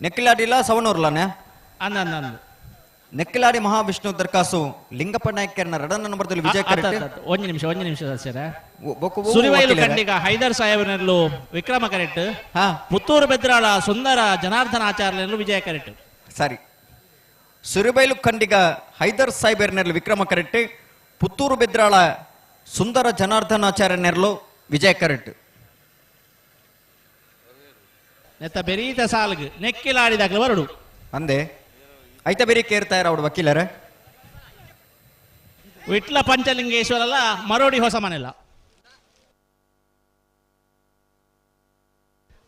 [SPEAKER 5] ನೆಕ್ಕಿಲಾಡಿಲ್ಲ ಸವಣೂರ್ಲಾನೆ
[SPEAKER 21] ಅಂದ ಅಂದ
[SPEAKER 5] ನೆಕ್ಕಿಲಾಡಿ ಮಹಾವಿಷ್ಣು ದರ್ಕಾಸು ಲಿಂಗಪ್ಪ ನಾಯ್ಕರ್ನ ರಡನ್ನ ನಂಬರ್ದಲ್ಲಿ ವಿಜಯ ಕರೆಕ್ಟ್.
[SPEAKER 21] ಒಂದು ನಿಮಿಷ ಒಂದು ನಿಮಿಷ ಸರ್. ಸುರಿವೈಲು ಖಂಡಿಗ ಹೈದರ್ ಸಾಹೇಬನಲ್ಲೂ ವಿಕ್ರಮ ಕರೆಕ್ಟ್, ಪುತ್ತೂರು ಬೆದ್ರಾಳ ಸುಂದರ ಜನಾರ್ದನ ಆಚಾರ್ಯನಲ್ಲೂ ವಿಜಯ ಕರೆಕ್ಟ್.
[SPEAKER 5] ಸರಿ, ಸುರಿಬೈಲು ಖಂಡಿಗ ಹೈದರ್ ಸಾಹೇಬರ್ನಲ್ಲಿ ವಿಕ್ರಮ ಕರೆಕ್ಟ್, ಪುತ್ತೂರು ಬೆದ್ರಾಳ ಸುಂದರ ಜನಾರ್ದನ ಆಚಾರ್ಯನೆರಲು ವಿಜಯ ಕರೆಕ್ಟ್.
[SPEAKER 21] ನೆತ್ತ ಬೆರೀತ ಸಾಲ್ಗ್ ನೆಕ್ಕಿಲಾಡಿದಾಗಲೂ ಬರಡು
[SPEAKER 5] ಅಂದೆ ಐತ ಬೇರೆ ಕೇರ್ತಾರ ಅವ್ರು ವಕೀಲರ
[SPEAKER 21] ವಿಟ್ಲ ಪಂಚಲಿಂಗೇಶ್ವರಲ್ಲ ಮರೋಡಿ ಹೊಸ ಮನೆಲ್ಲ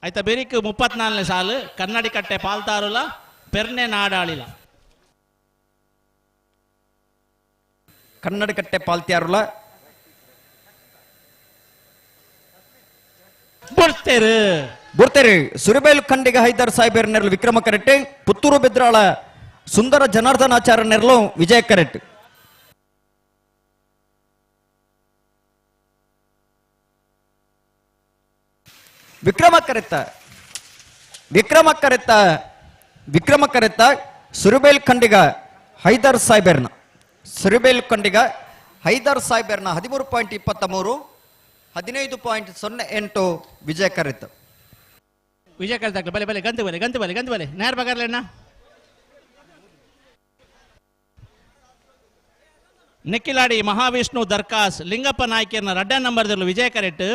[SPEAKER 21] ಆಯ್ತಾ ಬೆರಿಕ್ 34ನೇ ಸಾಲು ಕನ್ನಡಿ ಕಟ್ಟೆ ಪಾಲ್ತಾರುಲ ಪೆರ್ನೆ ನಾಡಾಳಿಲ
[SPEAKER 5] ಕನ್ನಡಿ ಕಟ್ಟೆ ಪಾಲ್ತ್ಯಾರುಲ
[SPEAKER 21] ಬುಡ್ತೇರು
[SPEAKER 5] ಬುಡ್ತೇರು. ಸುರಿಬೈಲು ಖಂಡಿಗ ಹೈದರ್ ಸಾಹೇಬರ್ ನೆರಳು ವಿಕ್ರಮ ಕರೆಕ್ಟ್, ಪುತ್ತೂರು ಬೆದ್ರಾಳ ಸುಂದರ ಜನಾರ್ದನ ಆಚಾರ್ಯ ನೆರಳು ವಿಜಯ ಕರೆಕ್ಟ್. ವಿಕ್ರಮ ಕರೆತ್ತ ವಿಕ್ರಮ ಕರೆತ್ತ ವಿಕ್ರಮ ಕರೆತ್ತ ಸುರಿಬೈಲ್ ಖಂಡಿಗ ಹೈದರ್ ಸಾಹೇಬರ್ನ ಸುರಿಬೈಲ್ ಖಂಡಿಗ ಹೈದರ್ ಸಾಹೇಬರ್ನ 13.23 15.08 ವಿಜಯ ಕರೆತ್ತ.
[SPEAKER 21] ವಿಜಯ ಕರೆತ್ತ ಬಲೆ ಬಲೆ ಗಂತು ಬಲೆ ಗಂತು ಬಲೆ ಗಂತು ಬಲೆ ನೇರ ಬಗರ್ಲೆಣ್ಣ. Nekkilady Mahavishnu ದರ್ಕಾಸ್ Lingappa ನಾಯ್ಕರ್ನ ರಡ್ಡ ನಂಬರ್ದಲ್ಲಿ Vijaya correct,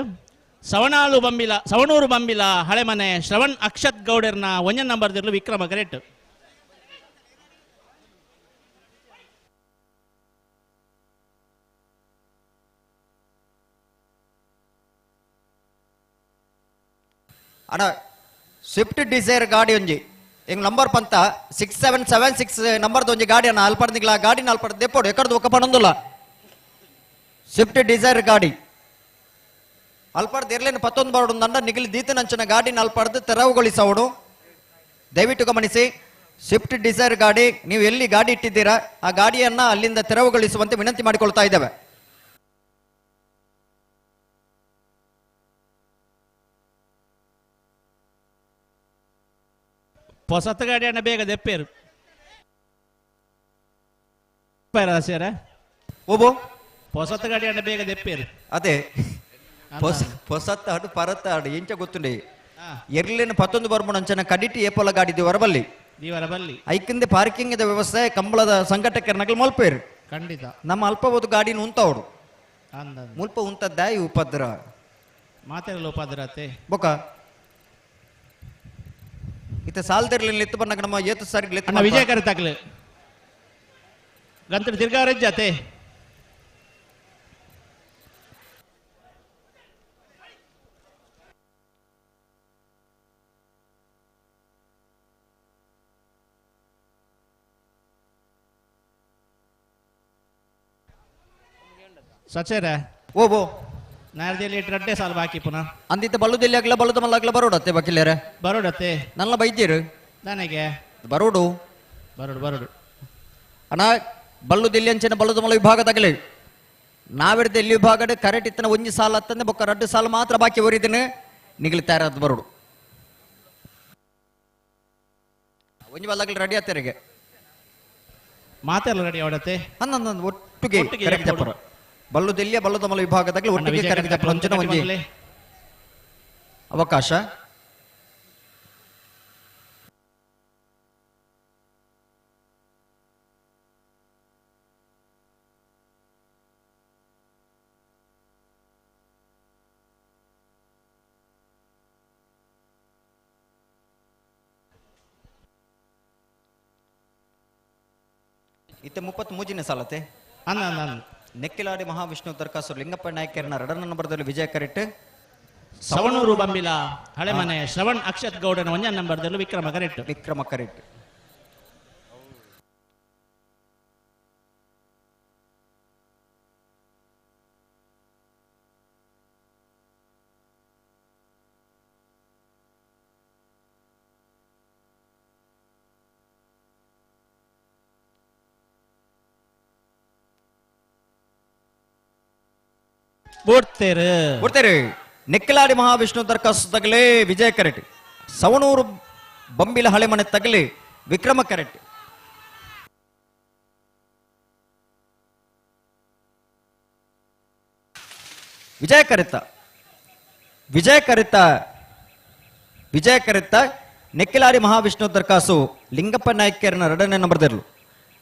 [SPEAKER 21] ಸವಣಾಳು ಬಂಬಿಲ Savanur Bambila Halemane Shravan Akshat ಗೌಡರ್ನ 1 ನಂಬರ್ದಲ್ಲಿ Vikrama correct.
[SPEAKER 5] ಅಣ್ಣ ಸ್ವಿಫ್ಟ್ ಡಿಸೈರ್ ಗಾಡಿ ಒಂಜಿ ಎಂಗ್ ನಂಬರ್ ಪಂತ 6776 ನಂಬರ್ದ ಒಂಜಿ ಗಾಡಿ ಅಣ್ಣ ಅಲ್ಪಡ್ದಿಗ್ಲ ಗಾಡಿ ಅಲ್ಪಡ್ ದೆಪ್ಪೋಡು ಎಕಡ್ದು ಒಕ್ಕ ಪಣೊಂದುಲ್ಲ ಸ್ವಿಫ್ಟ್ ಡಿಸೈರ್ ಗಾಡಿ ಅಲ್ಪಡ್ದು ಇರ್ಲೇನು 19 ಬಾರ್ಡು ದಂಡ ನಿಗಲಿ ದೀತನಂಚಿನ ಗಾಡಿನ ಅಲ್ಪಡ್ದು ತೆರವುಗೊಳಿಸೋಡು. ದಯವಿಟ್ಟು ಗಮನಿಸಿ, ಸ್ವಿಫ್ಟ್ ಡಿಸೈರ್ ಗಾಡಿ ನೀವು ಎಲ್ಲಿ ಗಾಡಿ ಇಟ್ಟಿದ್ದೀರಾ ಆ ಗಾಡಿಯನ್ನ ಅಲ್ಲಿಂದ ತೆರವುಗೊಳಿಸುವಂತೆ ವಿನಂತಿ ಮಾಡಿಕೊಳ್ತಾ ಇದ್ದೇವೆ.
[SPEAKER 21] ಹೊಸತ್ತು ಗಾಡಿಯನ್ನ ಬೇಗ ದೆಪ್ಪೇರು ಸರ್.
[SPEAKER 5] ಓಬೋ
[SPEAKER 21] ಹೊಸತ್ತು ಗಾಡಿಯನ್ನ ಬೇಗ ದೆಪ್ಪೇರು.
[SPEAKER 5] ಅದೇ ಹೊಸತ್ತ ಹಾಡು ಪರತ್ತ ಹಾಡು ಎಂಚ ಗೊತ್ತುಂಡೆ ಎರ್ಲಿನ ಪತ್ತೊಂದು ಬರ್ಮುಣಂಚನ ಕಡಿಟಿ ಏಪೋಲ ಗಾಡಿ ದಿವರ ಬಲ್ಲಿ
[SPEAKER 21] ದಿವರ ಬಲ್ಲಿ
[SPEAKER 5] ಐಕಿಂದ ಪಾರ್ಕಿಂಗ್ the ವ್ಯವಸ್ಥೆ ಕಂಬಳದ ಸಂಘಟಕರ ಮಲ್ಪೇರು
[SPEAKER 21] ಖಂಡಿತ
[SPEAKER 5] ನಮ್ಮ ಅಲ್ಪ ಒಂದು ಗಾಡಿನ ಉಂತವಡು
[SPEAKER 21] ಅಂದ
[SPEAKER 5] ಮುಲ್ಪ ಉಂತದ್ದಾಯಿ ಉಪದ್ರ
[SPEAKER 21] ಮಾತೆಲ್ಲ ಉಪದ್ರತೆ
[SPEAKER 5] ಬೊಕ ಇತ್ತ ಸಾಲ್ದಿರ್ಲಿಲ್ಲ ಲೆತ್ತು ಬನ್ನಗ ನಮ್ಮ ಏತು ಸಾರಿ ಲೆತ್ತು
[SPEAKER 21] ಅಣ್ಣ ವಿಜಯ ಕರೆ ತಕ್ಲು ಗಂತ್ರ ತಿರ್ಗಾರಜ್ಜಾತೆ ಸಚೇರ
[SPEAKER 5] ಓ ಬೋ
[SPEAKER 21] ನಾರ್ದಲ್ಲಿ ರಡ್ಡೆ ಸಾಲು ಬಾಕಿ ಪುನಃ
[SPEAKER 5] ಅಂದಿತ್ತ ಬಲ್ಲುದಲ್ಲಿ ಆಗ್ಲ ಬಲ್ಲುದ ಮಲ್ಲಾಗ್ಲ ಬರೋಡತ್ತೆ ಬಕಿಲೇರೆ
[SPEAKER 21] ಬರೋಡತ್ತೆ
[SPEAKER 5] ನನ್ನ ಬೈದ್ಯರು
[SPEAKER 21] ನನಗೆ
[SPEAKER 5] ಬರೋಡು
[SPEAKER 21] ಬರೋಡು ಬರೋಡು
[SPEAKER 5] ಅಣ್ಣ ಬಲ್ಲುದಿಲ್ಲಿ ಅಂಚಿನ ಬಲ್ಲುದ ಮಲ್ಲ ವಿಭಾಗದಾಗಲಿ ನಾವಿರ್ದ ಎಲ್ಲಿ ವಿಭಾಗದ ಕರೆಕ್ಟ್ ಇತ್ತನ ಒಂಜಿ ಸಾಲ ಹತ್ತಂದೆ ಬೊಕ್ಕ ರಡ್ಡು ಸಾಲ ಮಾತ್ರ ಬಾಕಿ ಒರಿದಿನ ನಿಗಲಿ ತಯಾರಾದ ಬರೋಡು ಒಂಜಿ ಬಲ್ಲಾಗಲಿ ರೆಡಿ ಆತರಿಗೆ
[SPEAKER 21] ಮಾತೆಲ್ಲ ರೆಡಿ ಅವಡತ್ತೆ
[SPEAKER 5] ಅಂದ ಒಟ್ಟಿಗೆ ಕರೆಕ್ಟ್ ಜಪ್ಪರ ಬಲ್ಲುದೆಲ್ಲಿಯ ಬಲ್ಲುದ ಮಲ ವಿಭಾಗದಾಗಲಿ ಒಟ್ಟಿಗೆ ಕರೆಕ್ಟ್ ಜಪ್ಪರ ಅಂಚಿನ ಒಂಜಿ ಅವಕಾಶ. ಇತ್ತೆ 33ನೇ ಸಾಲತೆ
[SPEAKER 21] ಅನ್ನ ಅನ್ನ
[SPEAKER 5] ನೆಕ್ಕಿಲಾಡಿ ಮಹಾವಿಷ್ಣು ದರ್ಕಾಸು ಲಿಂಗಪ್ಪ ನಾಯಕರನ್ನ ರಡನ ನಂಬರ್ದಲ್ಲಿ ವಿಜಯ ಕರೆಕ್ಟ್
[SPEAKER 21] ಸವಣೂರು ಬಂಬಿಲ ಹಳೆಮನೆ ಶ್ರವಣ್ ಅಕ್ಷತ್ ಗೌಡನ ಒಂಜ ನಂಬರ್ದಲ್ಲಿ ವಿಕ್ರಮ ಕರೆಕ್ಟ್
[SPEAKER 5] ವಿಕ್ರಮ ಕರೆಕ್ಟ್.
[SPEAKER 21] ಬುಡ್ತೇರು
[SPEAKER 5] ಬುಡ್ತೇರು ನೆಕ್ಕಿಲಾಡಿ ಮಹಾವಿಷ್ಣು ದರ್ಕಾಸು ತಗಲೇ ವಿಜಯ ಕರೆಕ್ಟ್. ಸವಣೂರು ಬಂಬಿಲ ಹಳೆಮನೆ ತಗಲಿ ವಿಕ್ರಮ ಕರೆಕ್ಟ್. ವಿಜಯ ಕರಿತ ವಿಜಯ ಕರಿತ ವಿಜಯ ಕರಿತ ನೆಕ್ಕಿಲಾಡಿ ಮಹಾವಿಷ್ಣು ದರ್ಕಾಸು ಲಿಂಗಪ್ಪ ನಾಯ್ಕರನ ರಡನೆ ನಂಬರ್ದಿರ್ಲು.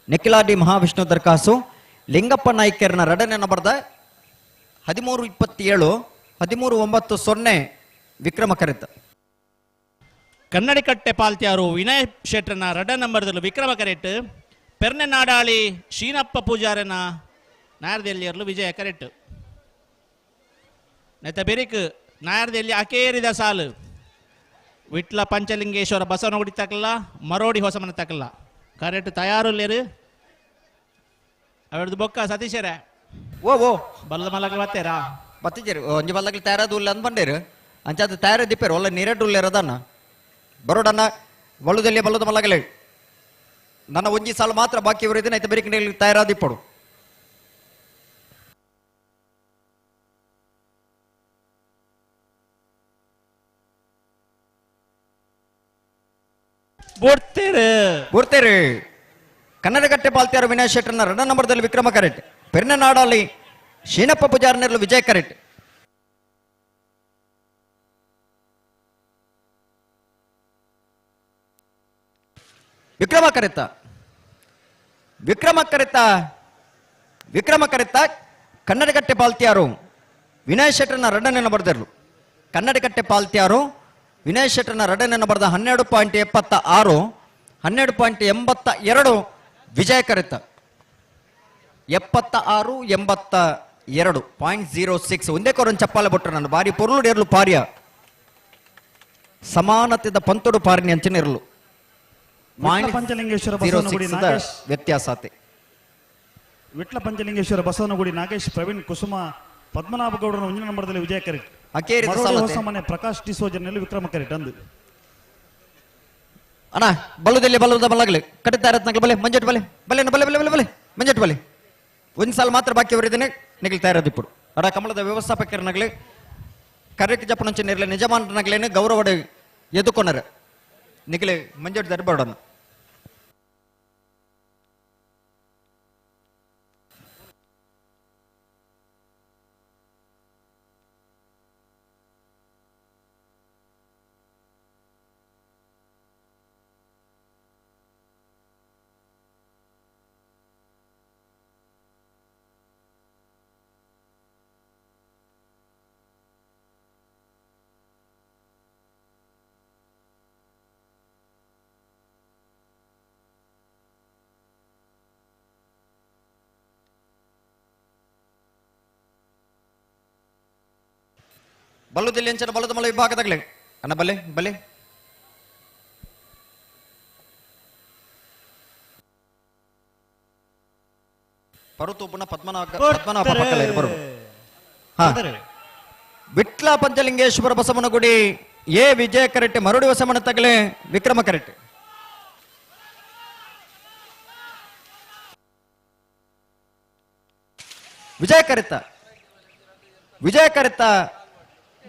[SPEAKER 5] ನೆಕ್ಕಿಲಾಡಿ ಮಹಾವಿಷ್ಣು ದರ್ಕಾಸು ಲಿಂಗಪ್ಪ ನಾಯ್ಕರನ ರಡನೆ ನಂಬರ್ದ 13:27 13:90 ವಿಕ್ರಮ ಕರಿತ.
[SPEAKER 21] ಕನ್ನಡಿಕಟ್ಟೆ ಪಾಲ್ತ್ಯಾರು ವಿನಯ್ ಶೆಟ್ಟರ್ನ ರಡ ನಂಬರ್ದಲ್ಲಿ ವಿಕ್ರಮ ಕರೆಕ್ಟ್. ಪೆರ್ನೆ ನಾಡಾಳಿ ಶೀನಪ್ಪ ಪೂಜಾರನ ನಾಯರ್ದೆಲ್ಲಿಯರ್ಲು ವಿಜಯ ಕರೆಕ್ಟ್. ನೆತ್ತ ಬೆರಿಕ್ ನಾಯರ್ದೆಲ್ಲಿ ಅಕೇರಿದ ಸಾಲು ವಿಟ್ಲ ಪಂಚಲಿಂಗೇಶ್ವರ ಬಸವನಗುಡಿ ತಕಲ್ಲ ಮರೋಡಿ ಹೊಸಮನ ತಕಲ್ಲ ಕರೆಕ್ಟ್ ತಯಾರುಲ್ಲೇರು ಅವರದ್ದು ಬೊಕ್ಕ ಸತೀಶರೇ
[SPEAKER 5] ಓ ಓ
[SPEAKER 21] ಬಲ್ಲ ಮಲಗ ಬತ್ತೇರಾ
[SPEAKER 5] ಬತ್ತಿದ್ದೀರಿ ಒಂಜಿ ಬಲ್ಲಗ್ಲಿ ತಯಾರಾದ ಉಲ್ಲ ಅಂದ್ ಬಂಡೇರು ಅಂಚಾದ ತಯಾರ ದಿಪ್ಪೇರು ಒಲ್ಲ ನೀರೆಡ್ ಉಲ್ಲೇರದನ್ನ ಬರೋಡನ್ನ ಬಳ್ಳುದಲ್ಲಿ ಬಲ್ಲದ ಮಲ್ಲಗಲೆ ನನ್ನ ಒಂಜಿ ಸಾಲು ಮಾತ್ರ ಬಾಕಿ ಇವರು ಐತೆ ಬೇರೆ ತಯಾರಾದ ಇಪ್ಪಡು.
[SPEAKER 21] ಬುಡ್ತೇರು
[SPEAKER 5] ಬುಡ್ತೇರು ಕನ್ನಡಗಟ್ಟೆ ಪಾಲ್ತಿಯಾರು ವಿನಯ್ ಶೆಟ್ಟರ್ನ ರಡ ನಂಬರ್ದಲ್ಲಿ ವಿಕ್ರಮ ಕರೆಕ್ಟ್. ಪೆರ್ನೆನಾಡಲ್ಲಿ ಶೀನಪ್ಪ ಪೂಜಾರನೆರ್ಲು ವಿಜಯ್ ಕರೆಕ್ಟ್. ವಿಕ್ರಮ ಕರೆತ ವಿಕ್ರಮ ಕರೆತ ವಿಕ್ರಮ ಕರೆತ ಕನ್ನಡಗಟ್ಟೆ ಪಾಲ್ತಿಯಾರು ವಿನಯ್ ಶೆಟ್ಟರ್ನ ರಡನೆ ನಂಬರ್ದಿರ್ಲು. ಕನ್ನಡಗಟ್ಟೆ ಪಾಲ್ತಿಯಾರು ವಿನಯ್ ಶೆಟ್ಟರ್ನ ರಡನೆ ನಂಬರ್ದ 12.76 12.82 ವಿಜಯ ಕರೆತ. 76 82.06 ಒಂದೇ ಕೊರೊಂದು ಚಪ್ಪಾಲೆ ಬೊಟ್ಟರು ನಾನು ಬಾರಿ ಪೊರುಳು ಇರಲು ಪಾರ್ಯ ಸಮಾನತೆದ ಪಂತೊಡು ಪಾರಿನಿ ಅಂಚನೆ ಇರಲು
[SPEAKER 15] ಪಂಚಲಿಂಗೇಶ್ವರ ಬಸವನಗುಡಿ ನಾಗೇಶ್
[SPEAKER 5] ವ್ಯತ್ಯಾಸ ಆತೆ.
[SPEAKER 15] ವಿಟ್ಲ ಪಂಚಲಿಂಗೇಶ್ವರ ಬಸವನಗುಡಿ ನಾಗೇಶ್ ಪ್ರವೀಣ್ ಕುಸುಮ ಪದ್ಮನಾಭ ಗೌಡರ ಒಂದಿನ ನಂಬರ್ದಲ್ಲಿ ವಿಜಯ ಕರೆಕ್ಟ್. ಹೊಸಮನೆ ಪ್ರಕಾಶ್ ಡಿಸೋಜನಲ್ಲಿ ವಿಕ್ರಮ ಕರೆಕ್ಟ್ ಅಂದು.
[SPEAKER 5] ಅಣ್ಣ ಬಲ್ಲುದಲ್ಲಿ ಬಲ್ಲದ ಬಲ್ಲಾಗಲಿ ಕಟ್ಟಿದ್ದಾರೆ ಬಲೆ ಮಂಜಟ್ ಬಲೆ ಬಲೆ ಬಲೆ ಬಲೆ ಬಲೆ ಬಲೆ ಮಂಜಟ್ ಬಲೆ ಒಂದು ಸಾಲ ಮಾತ್ರ ಬಾಕಿ ಅವರಿದ್ದೇನೆ ನಿಗಲಿ ತಯಾರದಿಪ್ಪುಡು ಅಡ ಕಮಲದ ವ್ಯವಸ್ಥಾಪಕರ ನಗಲಿ ಕರೆಕ್ಟ್ ಜಪ್ಪನಂಚೆ ಇರಲಿ ನಿಜಮಾನ ನಗಲೇನು ಗೌರವ ಎದುಕೊನರು ನಿಗಲಿ ಮಂಜಟ್ ದರ್ಬಾಡನ್ನು. ಬಲ್ಲುದಿಲ್ಲಿ ಅಂಚನ ಬಲ್ಲದ ಮಲ್ಲ ವಿಭಾಗದಾಗಲಿ ಅಣ್ಣ ಬಲ್ಲೆ ಬಲ್ಲೆ ಪರುತೂಪುನ ಪದ್ಮನಾಭ ಪದ್ಮನಾಭ ಪಕ್ಕಲ ಇರ್ಬರು. ಹಾ ವಿಟ್ಲ ಪಂಚಲಿಂಗೇಶ್ವರ ಬಸವನಗುಡಿ ಎ ವಿಜಯ ಕರೆಟ್ಟಿ ಮರುಡಿ ವಸಮನ ತಗಲೆ ವಿಕ್ರಮ ಕರೆಟ್ಟಿ. ವಿಜಯ ಕರಿತ ವಿಜಯ ಕರಿತ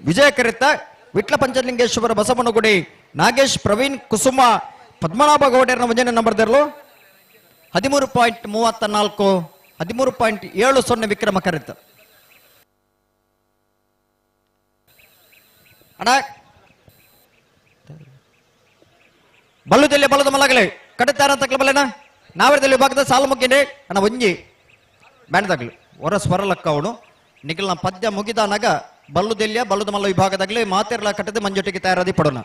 [SPEAKER 5] ವಿಜಯ ಕರಿತ ವಿಟ್ಲ ಪಂಚಲಿಂಗೇಶ್ವರ ಬಸವನಗುಡಿ ನಾಗೇಶ್ ಪ್ರವೀಣ್ ಕುಸುಮ ಪದ್ಮನಾಭ ಗೌಡರನ ವಂಜನೆ ನಂಬರ್ ದೆರ್ಲು 13.34 13.70 ವಿಕ್ರಮ ಕರಿತ. ಅಣ್ಣ ಬಲ್ಲುದಲ್ಲಿ ಬಲದ ಮಲಗಲೆ ಕಟ್ಟುತ್ತಾರ ಅಂತ ಬಲ್ಲೆನ ನಾವರದಲ್ಲಿ ವಿಭಾಗದ ಸಾಲು ಮುಗ್ಗಿಂಡೆ ಅಣ್ಣ ಒಂಜಿ ಬ್ಯಾಂಡ್ದಾಗ್ಲು ಹೊರ ಸ್ವರ ಲಕ್ಕ ಅವನು ನಿಖಲ್ನ ಪದ್ಯ ಮುಗಿದಾನಾಗ ಬಲ್ಲುದೆಲ್ಲಿಯ ಬಲ್ಲದ ಮಲ್ಲ ವಿಭಾಗದಾಗಲಿ ಮಾತೆರ್ಲ ಕಟ್ಟದೆ ಮಂಜೊಟ್ಟಿಗೆ ತಯಾರಾದಿ ಪಡೋಣ.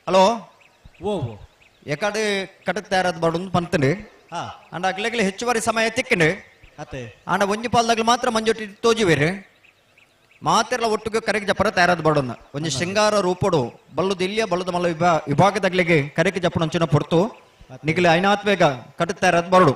[SPEAKER 5] ಹಲೋ
[SPEAKER 19] ಓ
[SPEAKER 5] ಎಕಡೆ ಕಟ್ಟಕ್ಕೆ ತಯಾರಾದ ಬಡೋದು ಪಂತಂಡು ಅಂಡ ಅಗ್ಲೆಗ್ಲೆ ಹೆಚ್ಚುವರಿ ಸಮಯ ತಿಕ್ಕಂಡು ಆಂಡ ಒಂಜಿ ಪಾಲ್ದಾಗ್ಲು ಮಾತ್ರ ಮಂಜೊಟ್ಟಿ ತೋಜಿವೇರು ಮಾತೆರ್ಲ ಒಟ್ಟಿಗೆ ಕರೆಗೆ ಜಪ್ಪರ ತಯಾರಾದ ಬಡೋಣ ಒಂಜಿ ಶೃಂಗಾರ ರೂಪಡು ಬಲ್ಲುದಿಲ್ಲಿಯ ಬಲ್ಲದ ಮಲ್ಲ ವಿಭಾಗದಾಗ್ಲಿಗೆ ಕರೆಗೆ ಜಪ್ಪನ ಪೊರ್ತು ನಿಖಿಲ ಐನಾತ್ವೇಗ ಕಟ್ಟಕ್ಕೆ ತಯಾರಾದ ಬರಡು.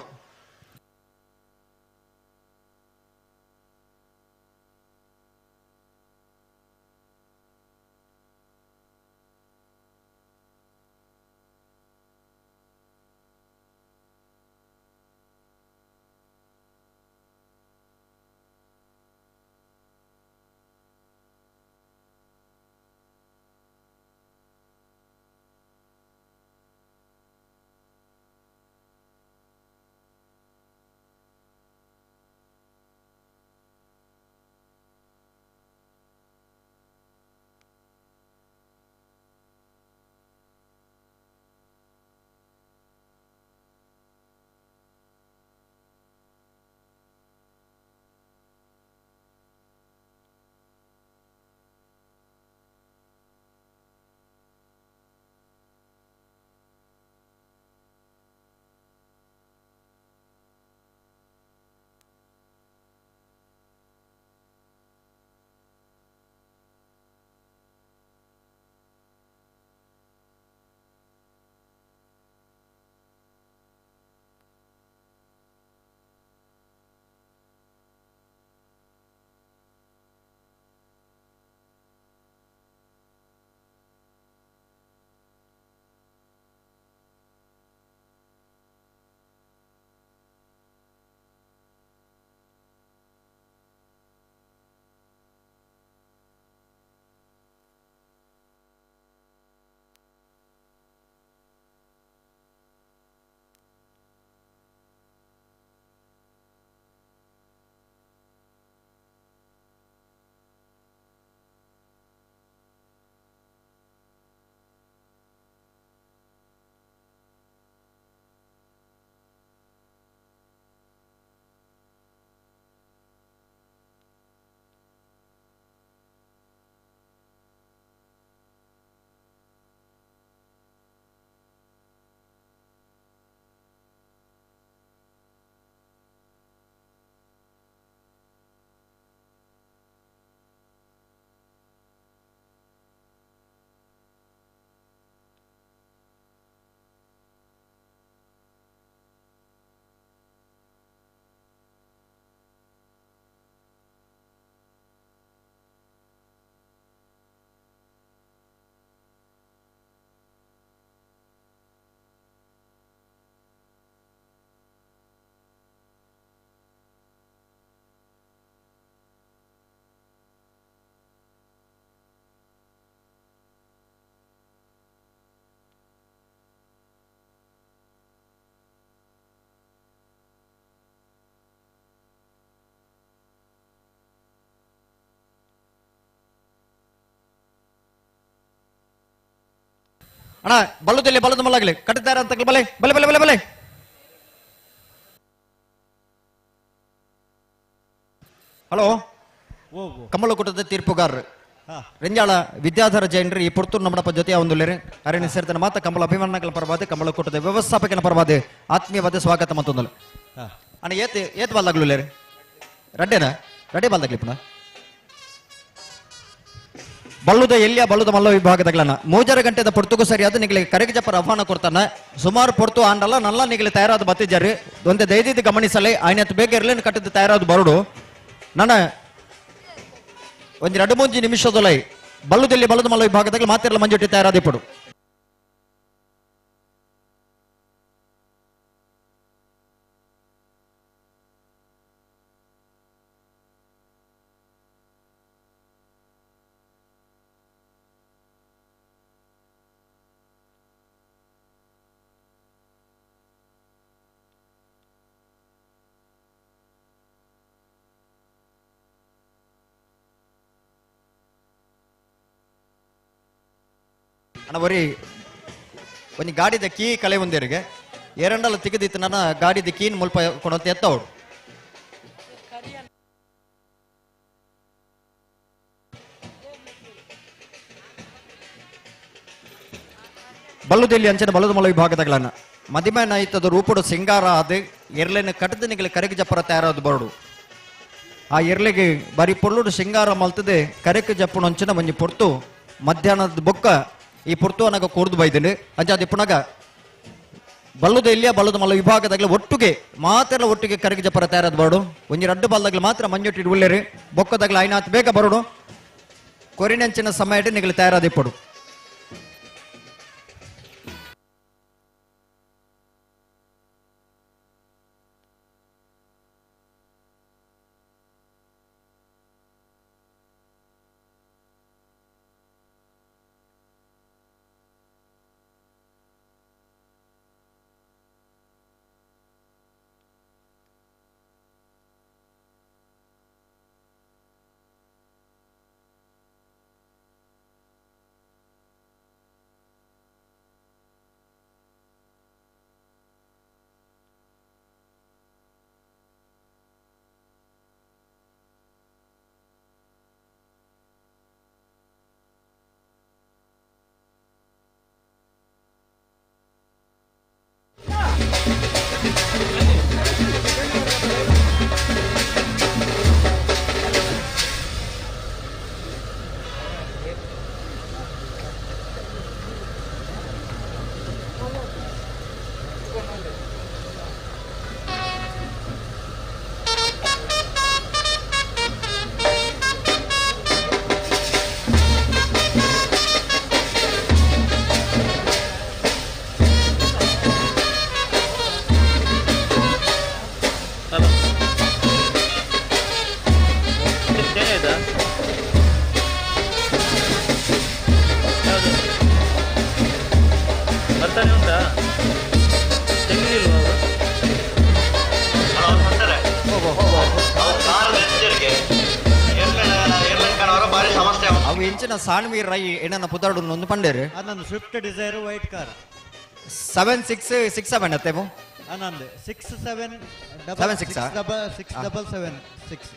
[SPEAKER 5] ಅಣ್ಣ ಬಲ್ಲುದಲ್ಲಿ ಬಲ್ಲದ ಮಲ್ಲಾಗಲಿ ಕಟ್ಟುತ್ತಾರೆ ಅಂತ ಬಲೆ ಬಲೆ ಬಲೆ ಬಲೆ ಬಲೆ. ಹಲೋ ಕಮಲಕೂಟದ ತೀರ್ಪುಗಾರರು ರೆಂಜಾಳ ವಿದ್ಯಾಧರ ಜೈನ್ರಿ ಈ ಪುರ್ತೂರು ನಮ್ಮಪ್ಪ ಜೊತೆ ಒಂದು ಅರಣ್ಯ ಸೇರ್ತನ ಮಾತ ಕಮಲ ಅಭಿಮಾನಗಳ ಪರವಾದ ಕಮಲಕೂಟದ ವ್ಯವಸ್ಥಾಪಕನ ಪರವಾದ ಆತ್ಮೀಯವಾದ ಸ್ವಾಗತ ಮತ್ತೊಂದು. ಅಣ್ಣ ಏತ್ ಏತ್ ಬಾಲ್ದಾಗ್ಲು ರಡ್ಡೆನಾ ರಡ್ಡೆ ಬಾಲ್ದಾಗ್ಲಿಪ್ಪನ ಬಲ್ಲುದ ಎಲ್ಲಿಯ ಬಲ್ಲುದ ಮಲ್ಲ ವಿಭಾಗದಗ್ಲನ ಮೂಜರ ಗಂಟೆದ ಪೊರ್ತುಗು ಸರಿಯಾದ ನಿಗಲಿ ಕರೆಗೆ ಜಪ್ಪ ರವಾನ ಕೊಡ್ತಾನ ಸುಮಾರು ಪೊರ್ತು ಆಂಡಲ್ಲ ನಲ್ಲ ನಿಗಲಿ ತಯಾರಾದ ಬತ್ತಿಜಾರಿ ಒಂದೇ ದೈದಿದ್ದು ಗಮನಿಸಲಿ ಆಯ್ನತ್ ಬೇಗ ಇರ್ಲೇನು ಕಟ್ಟಿದ್ದು ತಯಾರಾದ ಬರುಡು ನನ್ನ ಒಂದು ಎರಡು ಮೂಂಜಿ ನಿಮಿಷದೊಲೈ ಬಲ್ಲುದಲ್ಲಿ ಬಲ್ಲದ ಮಲ್ಲ ವಿಭಾಗದಾಗ ಮಾತಿರಲ್ಲ ಮಂಜುಟ್ಟಿ ತಯಾರಾದ ಇಪ್ಪಡು. ಅಣ್ಣ ಬರೀ ಒಂಜಿ ಗಾಡಿದ ಕೀ ಕಲೆ ಒಂದೇರಿಗೆ ಎರಡಲ್ಲ ತಿಗದಿತ್ತು ನನ್ನ ಗಾಡಿದ ಕೀನ್ ಮುಲ್ಪ ಕೊಡಂತ ಎತ್ತವಡು. ಬಲ್ಲುದೆಲ್ಲಿ ಅಂಚನೆ ಬಲ್ಲದ ಮಲ ವಿಭಾಗದಗಳನ್ನ ಮದಿಮೆ ನಾಯಿತದ ರೂಪುಡು ಸಿಂಗಾರ ಅದು ಎರ್ಲೆನ ಕಟ್ಟದನಿಗಳ ಕರೆಗೆ ಜಪ್ಪರ ತಯಾರಾದ ಬರಡು. ಆ ಎರ್ಲೆಗೆ ಬರಿ ಪೊರ್ಲುಡು ಸಿಂಗಾರ ಮಲ್ತದೆ ಕರೆಗೆ ಜಪ್ಪುನಂಚಿನ ಒಂಜಿ ಪೊರ್ತು ಮಧ್ಯಾಹ್ನದ ಬೊಕ್ಕ ಈ ಪೊರ್ತು ಅನಗ ಕೋರ್ದು ಬೈದಿನಿ ಅಂಚ ಅದು ಬಲ್ಲುದ ಎಲ್ಲಿಯ ಬಲ್ಲದ ಮಲ್ಲ ವಿಭಾಗದಾಗಲೇ ಒಟ್ಟಿಗೆ ಮಾತ್ರ ಒಟ್ಟಿಗೆ ಕರಗಿ ಜಪ್ಪರ ತಯಾರಾದ ಬರಡು. ಒಂಜಿ ರಡ್ಡು ಬಲ್ದಾಗ್ಲಿ ಮಾತ್ರ ಮಂಜೊಟ್ಟಿ ಉಳ್ಳೇರಿ ಬೊಕ್ಕದಾಗ್ಲಿ ಐನಾತ್ ಬೇಗ ಬರಡು ಕೊರಿನಂಚಿನ ಸಮಯ ನಿಗಲಿ ತಯಾರಾದ ಇಪ್ಪಡು. ಸಾಣ್ವಿ ರೈ ಏನನ್ನ ಪುದಾಡು ಒಂದು ಪಂಡೇರು
[SPEAKER 19] ಅನ್ನೊಂದು Swift Dzire white car
[SPEAKER 5] 7667 ಅತ್ತೇವು
[SPEAKER 19] ಅನ್ನೊಂದು 67
[SPEAKER 5] 76
[SPEAKER 19] ಡಬಲ್ 6 ಡಬಲ್ 7 6.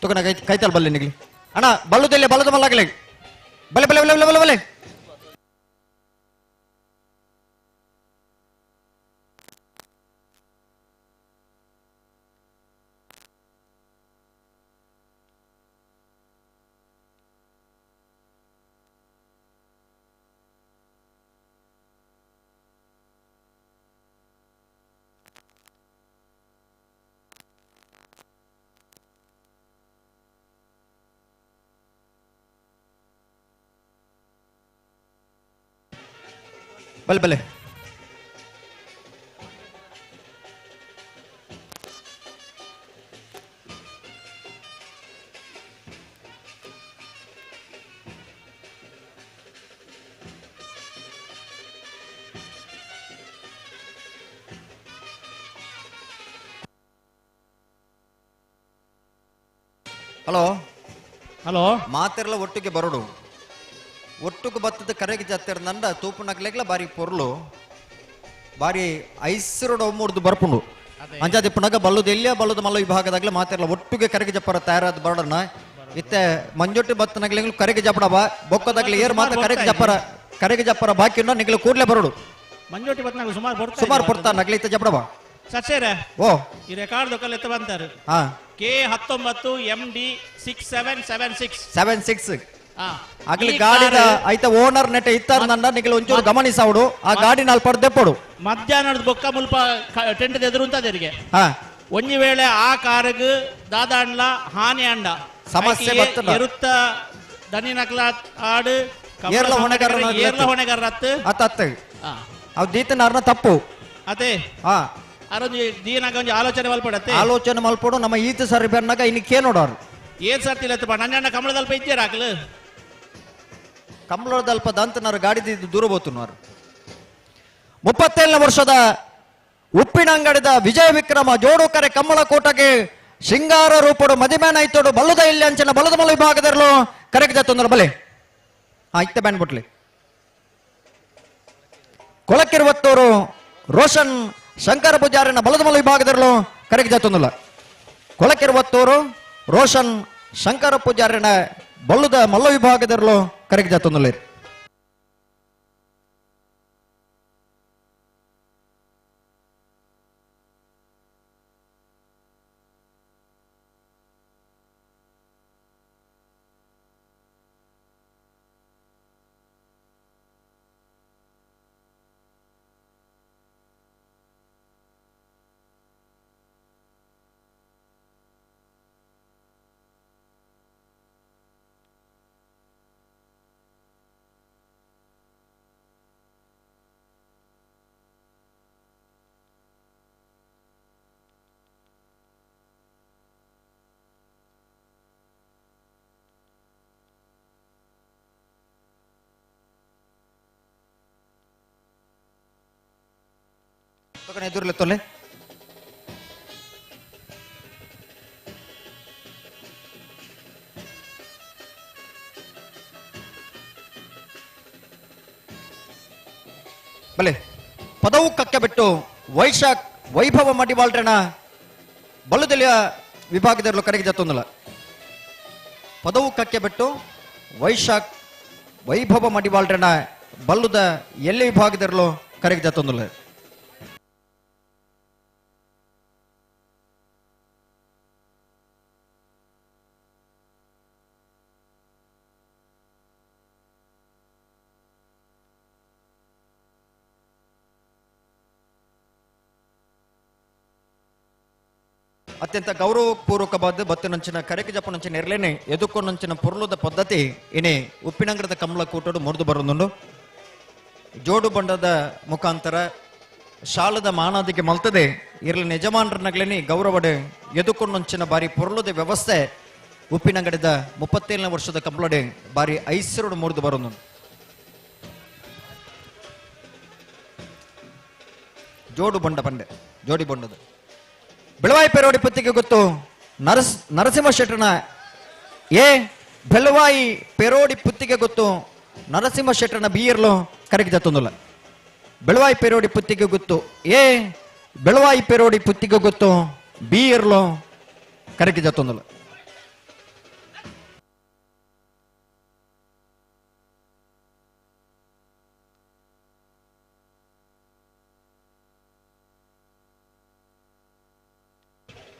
[SPEAKER 5] ತುಕನ ಕೈ ಕೈತಲ್ ಬಲ್ಲೆ ನಿಗಲಿ ಅಣ್ಣ ಬಲ್ಲುದೆಲ್ಲ ಬಲ್ಲದ ಮಲ್ಲಾಗಲಿ ಬಲೆ ಬಲೆ ಬಲೆ ಬಲೆ ಬಲೆ ಬಲೆ ಬಲೆ ಹಲೋ
[SPEAKER 21] ಹಲೋ
[SPEAKER 5] ಮಾತೆರ್ಲ ಒಟ್ಟಿಗೆ ಬರೋಡು ಒಟ್ಟುಗು ಬತ್ತದ ಕರೆಗೆ ಜತ್ತೆರ್ ನಂಡ ತೂಪುನಕ್ಲೆಗ್ಲ ಬಾರಿ ಪೊರ್ಲು ಬಾರಿ ಐಸರುಡ ಒಮ್ಮುರ್ದು ಬರ್ಪುಂಡು ಅಂಚಾದಿ ಪುನಗ ಬಲ್ಲುದು ಎಲ್ಲಿಯ ಬಲ್ಲುದು ಮಲ್ಲ ವಿಭಾಗದಾಗ್ಲ ಮಾತೆರ್ಲ ಒಟ್ಟಿಗೆ ಕರೆಗೆ ಜಪ್ಪರ ತಯಾರಾದ ಬರೋಡನ ಇತ್ತೆ ಮಂಜೊಟ್ಟಿ ಬತ್ತನಗ್ಲೆ ಕರೆಗೆ ಜಪ್ಪಡಬ ಬೊಕ್ಕದಾಗ್ಲೆ ಏರ್ ಮಾತ ಕರೆಗೆ ಜಪ್ಪರ ಬಾಕಿ ನಿಗ್ಲ ಕೂಡ್ಲೆ ಬರೋಡು
[SPEAKER 21] ಮಂಜೊಟ್ಟಿ ಬತ್ತನಾಗ ಸುಮಾರು ಬರ್ತಾ
[SPEAKER 5] ಸುಮಾರು ಪೊರ್ತಾ ನಗ್ಲಿ ಇತ್ತೆ ಜಪ್ಪಡಬ
[SPEAKER 21] ಸಚೇರ
[SPEAKER 5] ಓ
[SPEAKER 21] ಈ ರೆಕಾರ್ಡ್ ದೊಕ್ಕಲ್ ಎತ್ತ ಬಂತಾರೆ
[SPEAKER 5] ಹಾ
[SPEAKER 21] K 19 MD 6776
[SPEAKER 5] 76 ಅಗ್ಲಿ ಗಾಡಿದ ಐತ ಓನರ್ ನೆಟ ಇತ್ತಾರ ನಂಡ ನಿಗಲ ಒಂಚೂರು ಗಮನಿಸಾవుಡು ಆ ಗಾಡಿ ನಾಲ್ ಪಡ್ದೆಪ್ಪಡು
[SPEAKER 21] ಮಧ್ಯಾಹ್ನದ ಬೊಕ್ಕ ಮುಲ್ಪ ಟೆಂಟ್ ಎದುರು ಉಂಟದರಿಗೆ
[SPEAKER 5] ಹಾ
[SPEAKER 21] ಒಂಜಿ ವೇಳೆ ಆ ಕಾರಗ್ ದಾದಾಂಡ್ಲ ಹಾನಿ ಅಂಡ
[SPEAKER 5] ಸಮಸ್ಯೆ ಬತ್ತದ.
[SPEAKER 21] ಎರುತ್ತ ದನಿನಕ್ಲ ಆಡು
[SPEAKER 5] ಏರ್ಲ ಹೊಣೆಗಾರನ
[SPEAKER 21] ಏರ್ಲ ಹೊಣೆಗಾರರತ್ತು
[SPEAKER 5] ಅತ್ತ ಅತ್ತ ಅವ್ ದೀತನಾರ್ನ ತಪ್ಪು
[SPEAKER 21] ಅದೇ
[SPEAKER 5] ಹಾ
[SPEAKER 21] ಅರೊಂಜಿ ದೀನಾಗ ಒಂಜಿ ಆಲೋಚನೆ ಮಲ್ಪಡತ್ತೆ
[SPEAKER 5] ಆಲೋಚನೆ ಮಲ್ಪಡು ನಮ್ಮ ಈತ ಸರಿ ಬೆನ್ನಾಗ ಇನ್ನು ನೋಡೋರು
[SPEAKER 21] ಏನ್ ಸರ್ತಿಲ್ಲ ನನ್ನಣ್ಣ ಕಮಲದಲ್ಪ ಇದ್ದೀರ ಹಾಕ್ಲು
[SPEAKER 5] ಕಮಲದಲ್ಪ ದಂತನಾರು ಗಾಡಿ ದೂರ ಬೋತುನಾರು 37ನೇ ವರ್ಷದ ಉಪ್ಪಿನಂಗಡಿದ ವಿಜಯ ವಿಕ್ರಮ ಜೋಡುಕರೆ ಕಮ್ಮಳ ಕೋಟಗೆ ಸಿಂಗಾರ ರೂಪಡು ಮದಿಮೇನ ಐತೋಡು ಬಲ್ಲದ ಇಲ್ಲಿ ಅಂಚಿನ ಬಲ್ಲದ ಮಲ್ಲ ವಿಭಾಗದಲ್ಲೂ ಕರೆಗೆ ಜತ್ತೊಂದರ ಬಲೆ ಹಾ ಇತ್ತ ಬ್ಯಾಂಡ್ ಬಿಟ್ಲಿ ಕೊಳಕಿರುವತ್ತೋರು ರೋಷನ್ ಶಂಕರ ಪೂಜಾರಿನ ಬಲದ ಮಲ್ಲ ವಿಭಾಗದಲ್ಲೂ ಕರೆಗೆ ಜತ್ತೊಂದಿಲ್ಲ ಕೊಳಕಿರುವತ್ತೋರು ರೋಷನ್ ಶಂಕರ ಪೂಜಾರಿನ ಬಲ್ಲದ ಮಲ್ಲ ವಿಭಾಗದಲ್ಲೂ ಕರೆಗೆ ಜತ್ತೊಂದಿಲ್ಲ ಎದುರ್ಲೆ ತೊಲೆ ಬಲೆ ಪದವು ಕಕ್ಕೆ ಬಿಟ್ಟು ವೈಶಾಖ್ ವೈಭವ ಮಡಿವಾಳ್ರಣ ಬಲ್ಲುದೆಲೆಯ ವಿಭಾಗದಲ್ಲೂ ಕರೆಗೆ ಜತ್ತೊಂದಲ್ಲ ಪದವು ಕಕ್ಕೆ ಬಿಟ್ಟು ವೈಶಾಖ್ ವೈಭವ ಮಡಿವಾಳ್ರಣ ಬಲ್ಲುದ ಎಲ್ಲಿ ವಿಭಾಗದಲ್ಲೂ ಕರೆಗೆ ಜತ್ತೊಂದಲ್ಲ. ಅತ್ಯಂತ ಗೌರವಪೂರ್ವಕವಾದ ಬತ್ತಿನಂಚಿನ ಕರೆಗೆ ಜಪ್ಪನಂಚಿನ ಇರಲೇನೆ ಎದುಕ್ಕೊಂಡಂಚಿನ ಪೊರ್ಲುದ ಪದ್ಧತಿ ಇನೇ ಉಪ್ಪಿನಂಗರದ ಕಮಲ ಕೂಟಡು ಮುರಿದು ಬರೋದುಂಡು. ಜೋಡು ಬಂಡದ ಮುಖಾಂತರ ಶಾಲದ ಮಾನಾದಿಗೆ ಮಲ್ತದೆ ಇರಲಿ ಯಜಮಾನರನಗ್ಲೇನೆ ಗೌರವಡೆ ಎದುಕೊಂಡಂಚಿನ ಬಾರಿ ಪೊರ್ಲುದ ವ್ಯವಸ್ಥೆ ಉಪ್ಪಿನಂಗಡಿದ 37ನೇ ವರ್ಷದ ಕಂಬಳಡೆ ಬಾರಿ ಐಸರುಡು ಮುರಿದು ಬರೋದು. ಜೋಡು ಬಂಡ ಬಂಡೆ ಜೋಡಿ ಬಂಡದ ಬೆಳವಾಯಿ ಪೆರೋಡಿ ಪತ್ತಿಗೆ ಗೊತ್ತು ನರಸಿಂಹ ಶೆಟ್ಟರನ ಎ ಬೆಳವಾಯಿ ಪೆರೋಡಿ ಪುತ್ತಿಗೆ ಗೊತ್ತು ನರಸಿಂಹ ಶೆಟ್ಟರನ ಬಿಯರ್ಲು ಕರೆಗೆ ಜತ್ತೊಂದಿಲ್ಲ. ಬೆಳವಾಯಿ ಪೆರೋಡಿ ಪುತ್ತಿಗೆ ಗೊತ್ತು ಎ ಬೆಳವಾಯಿ ಪೆರೋಡಿ ಪುತ್ತಿಗೆ ಗೊತ್ತು ಬಿಯರ್ಲು ಕರೆಗೆ ಜತ್ತೊಂದಿಲ್ಲ.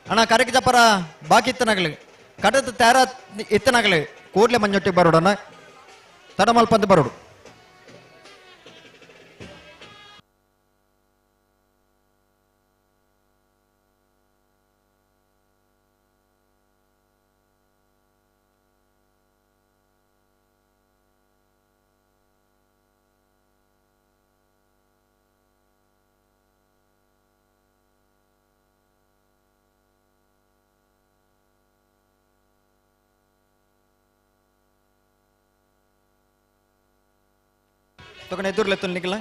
[SPEAKER 5] ಅಣ್ಣ ಕರೆಗೆ ಜಪ್ಪರ ಬಾಕಿ ಇತ್ತನಾಗಲಿ ಕಡದ ತಯಾರ ಇತ್ತನಾಗಲಿ ಕೂಡ್ಲೆ ಮಂಜೊಟ್ಟಿ ಬರೋಡಣ ತಡಮಲ್ಪಂತ ಬರೋಡು. ತಗೊಂಡು ಎದುರ್ಲೆತ್ತು ನಿಗಲ.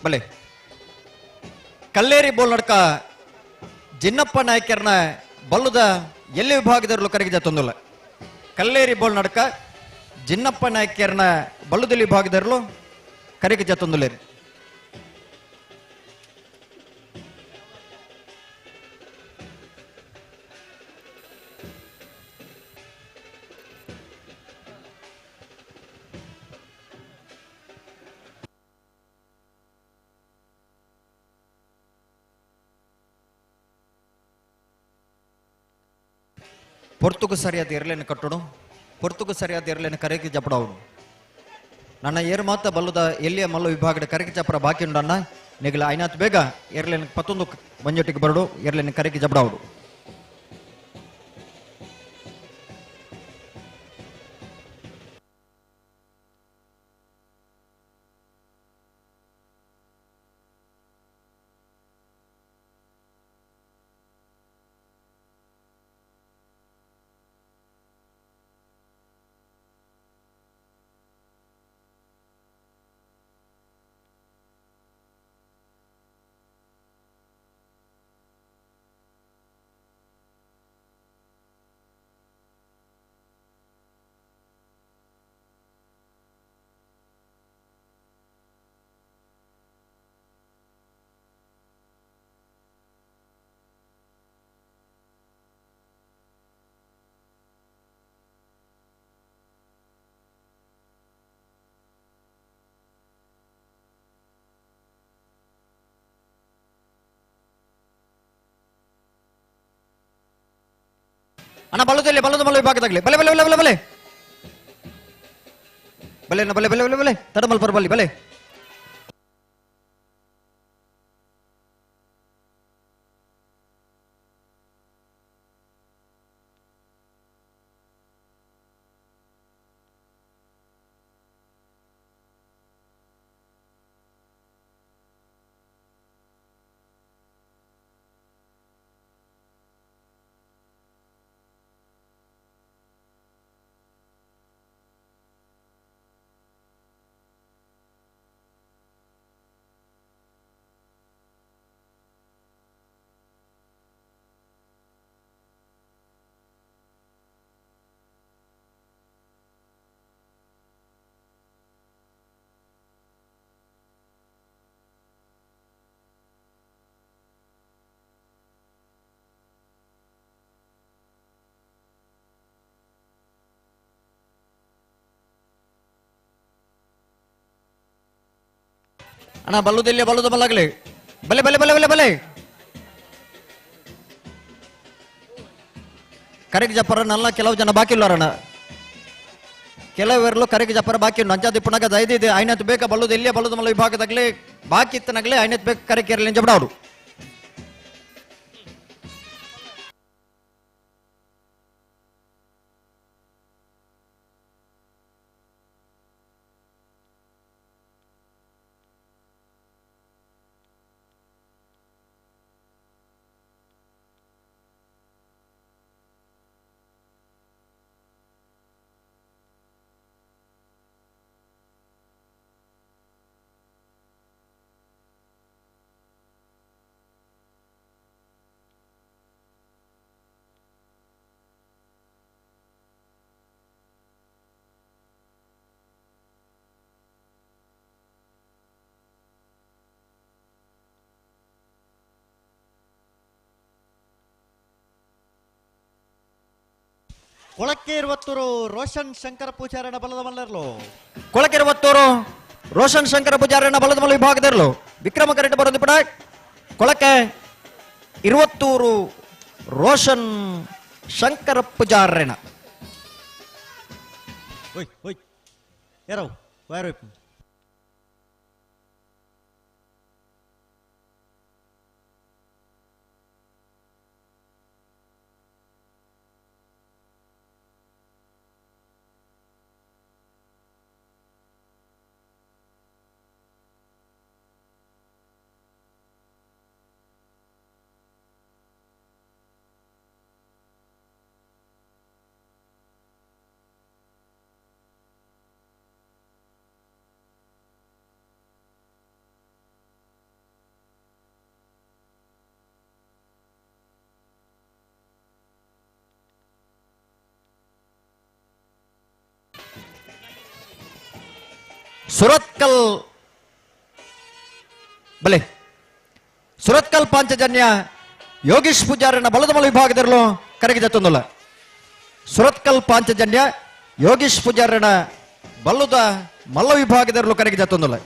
[SPEAKER 5] ಬಲೆ ಕಲ್ಲೇರಿ ಬೋಲ್ ನಡ್ಕ ಜಿನ್ನಪ್ಪ ನಾಯ್ಕರ್ನ ಬಲ್ಲುದ ಎಲ್ಲಿ ವಿಭಾಗದಲ್ಲೂ ಕರಗಿದ ತೊಂದಲ್ಲ. ಕಲ್ಲೇರಿ ಬೋಲ್ ನಡ್ಕ ಜಿನ್ನಪ್ಪ ನಾಯ್ಕರ್ನ ಬಲ್ಲುದಲ್ಲಿ ವಿಭಾಗದಲ್ಲೂ ಕರಗಿದ ತೊಂದಲೇರಿ. ಪೊರ್ತುಗು ಸರಿಯಾದ ಎರಲೇನು ಕಟ್ಟೋಡು, ಪೊರ್ತುಗು ಸರಿಯಾದ ಎರಲೇನು ಕರೆಗೆ ಜಪಡವನು. ನನ್ನ ಏರು ಮಾತ ಬಲ್ಲುದ ಎಲ್ಲಿಯ ಮಲ್ಲ ವಿಭಾಗದ ಕರೆಗೆ ಚಪರ ಬಾಕಿ ಉಂಡಣ್ಣ ನಿಗಲ ಐನಾತ್ ಬೇಗ ಎರಲೇನು ಪತ್ತೊಂದು ಮಂಜೊಟ್ಟಿಗೆ ಬರಡು ಎರಲೇನು ಕರೆಗೆ ಜಪಡವನು. ಅಣ್ಣ ಬಲ್ಲದಲ್ಲಿ ಬಲ್ಲದ ಮಲ್ಲ ವಿಭಾಗದಾಗಲಿ ಬಲೆ ಬಲೆ ಬಲೆ ಬಲೆ ಬಲೆ ಬಲೆ ಅಣ್ಣ ಬಲೆ ಬಲೆ ಬಲೆ ಬಲೆ ತಡಮಲ್ ಪರಬಲ್ಲಿ ಬಲೆ. ಅಣ್ಣ ಬಲ್ಲುದಿಲ್ಲ ಬಲ್ಲುದ ಮಲ್ಲಾಗಲಿ ಬಲೆ ಬಲೆ ಬಲೆ ಬಲೆ ಬಲೆ ಕರೆಗೆ ಜಪ್ಪರ ನಲ್ಲ ಕೆಲವು ಜನ ಬಾಕಿ ಇಲ್ಲರಣ್ಣ. ಕೆಲವೆರಲು ಕರೆಗೆ ಜಪ್ಪರ ಬಾಕಿ ಉಂಟು. ಅಂಚಾದಿ ಪುನಗ ದಯದಿದೆ ಐನತ್ತು ಬೇಕ ಬಲ್ಲುದು ಇಲ್ಲಿಯ ಬಲ್ಲುದ ಮಲ್ಲ ವಿಭಾಗದಾಗಲಿ ಬಾಕಿ ಇತ್ತನಾಗಲಿ ಐನತ್ತು ಬೇಕ ಕರೆಗೆ ಇರಲಿ ಜಬಡ ಅವರು.
[SPEAKER 19] ಕೊಳಕ್ಕೆ ಇರುವತ್ತೂರು ರೋಷನ್ ಶಂಕರ ಪೂಜಾರಣ ಬಲದ ಮಲ್ಲರ್ಲು.
[SPEAKER 5] ಕೊಳಕ್ಕೆ ಇರುವತ್ತೂರು ರೋಷನ್ ಶಂಕರ ಪೂಜಾರಣ ಬಲದ ಮಲ್ಲ ವಿಭಾಗದರ್ಲು ವಿಕ್ರಮ ಕರೆಂಟ್ ಬರೋದು ಪಡ. ಕೊಳಕ್ಕೆ ಇರುವತ್ತೂರು ರೋಷನ್ ಶಂಕರ ಪೂಜಾರಣ.
[SPEAKER 19] ಓಯ್ ಓಯ್ ಯಾರವು ವೈರ್.
[SPEAKER 5] ಸುರತ್ಕಲ್ ಬಲೆ ಸುರತ್ಕಲ್ ಪಾಂಚಜನ್ಯ ಯೋಗೀಶ್ ಪೂಜಾರನ ಬಲದಮಲ ವಿಭಾಗದಲ್ಲೂ ಕರೆಗೆ ಜತ್ತೊಂದುಲ್ಲ. ಸುರತ್ಕಲ್ ಪಾಂಚಜನ್ಯ ಯೋಗೀಶ್ ಪೂಜಾರನ ಬಲ್ಲುದ ಮಲ್ಲ ವಿಭಾಗದಲ್ಲೂ ಕರೆಗೆ ಜತ್ತೊಂದುಲ್ಲ.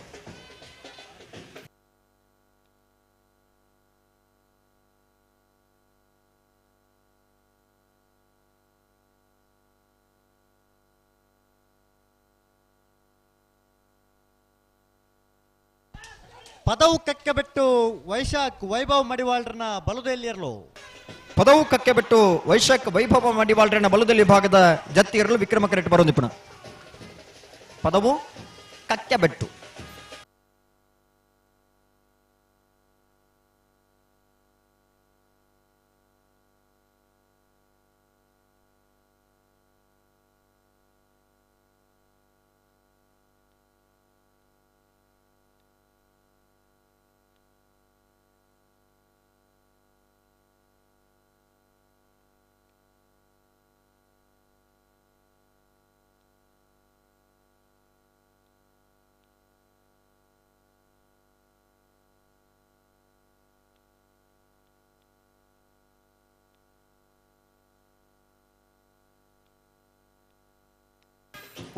[SPEAKER 19] ಪದವು ಕಕ್ಕೆ ಬಿಟ್ಟು ವೈಶಾಖ್ ವೈಭವ್ ಮಡಿವಾಳ್ರನ ಬಲದಲ್ಲಿ
[SPEAKER 5] ಪದವು ಕಕ್ಕೆ ಬಿಟ್ಟು ವೈಶಾಖ್ ವೈಭವ ಮಡಿವಾಳ್ರನ ಬಲದಲ್ಲಿ ಭಾಗದ ಜತ್ತಿ ಇರಲು ವಿಕ್ರಮ ಕರೆಕ್ಟ್ ಬರೋ ನಿಪುಣ. ಪದವು ಕಕ್ಕೆ ಬೆಟ್ಟು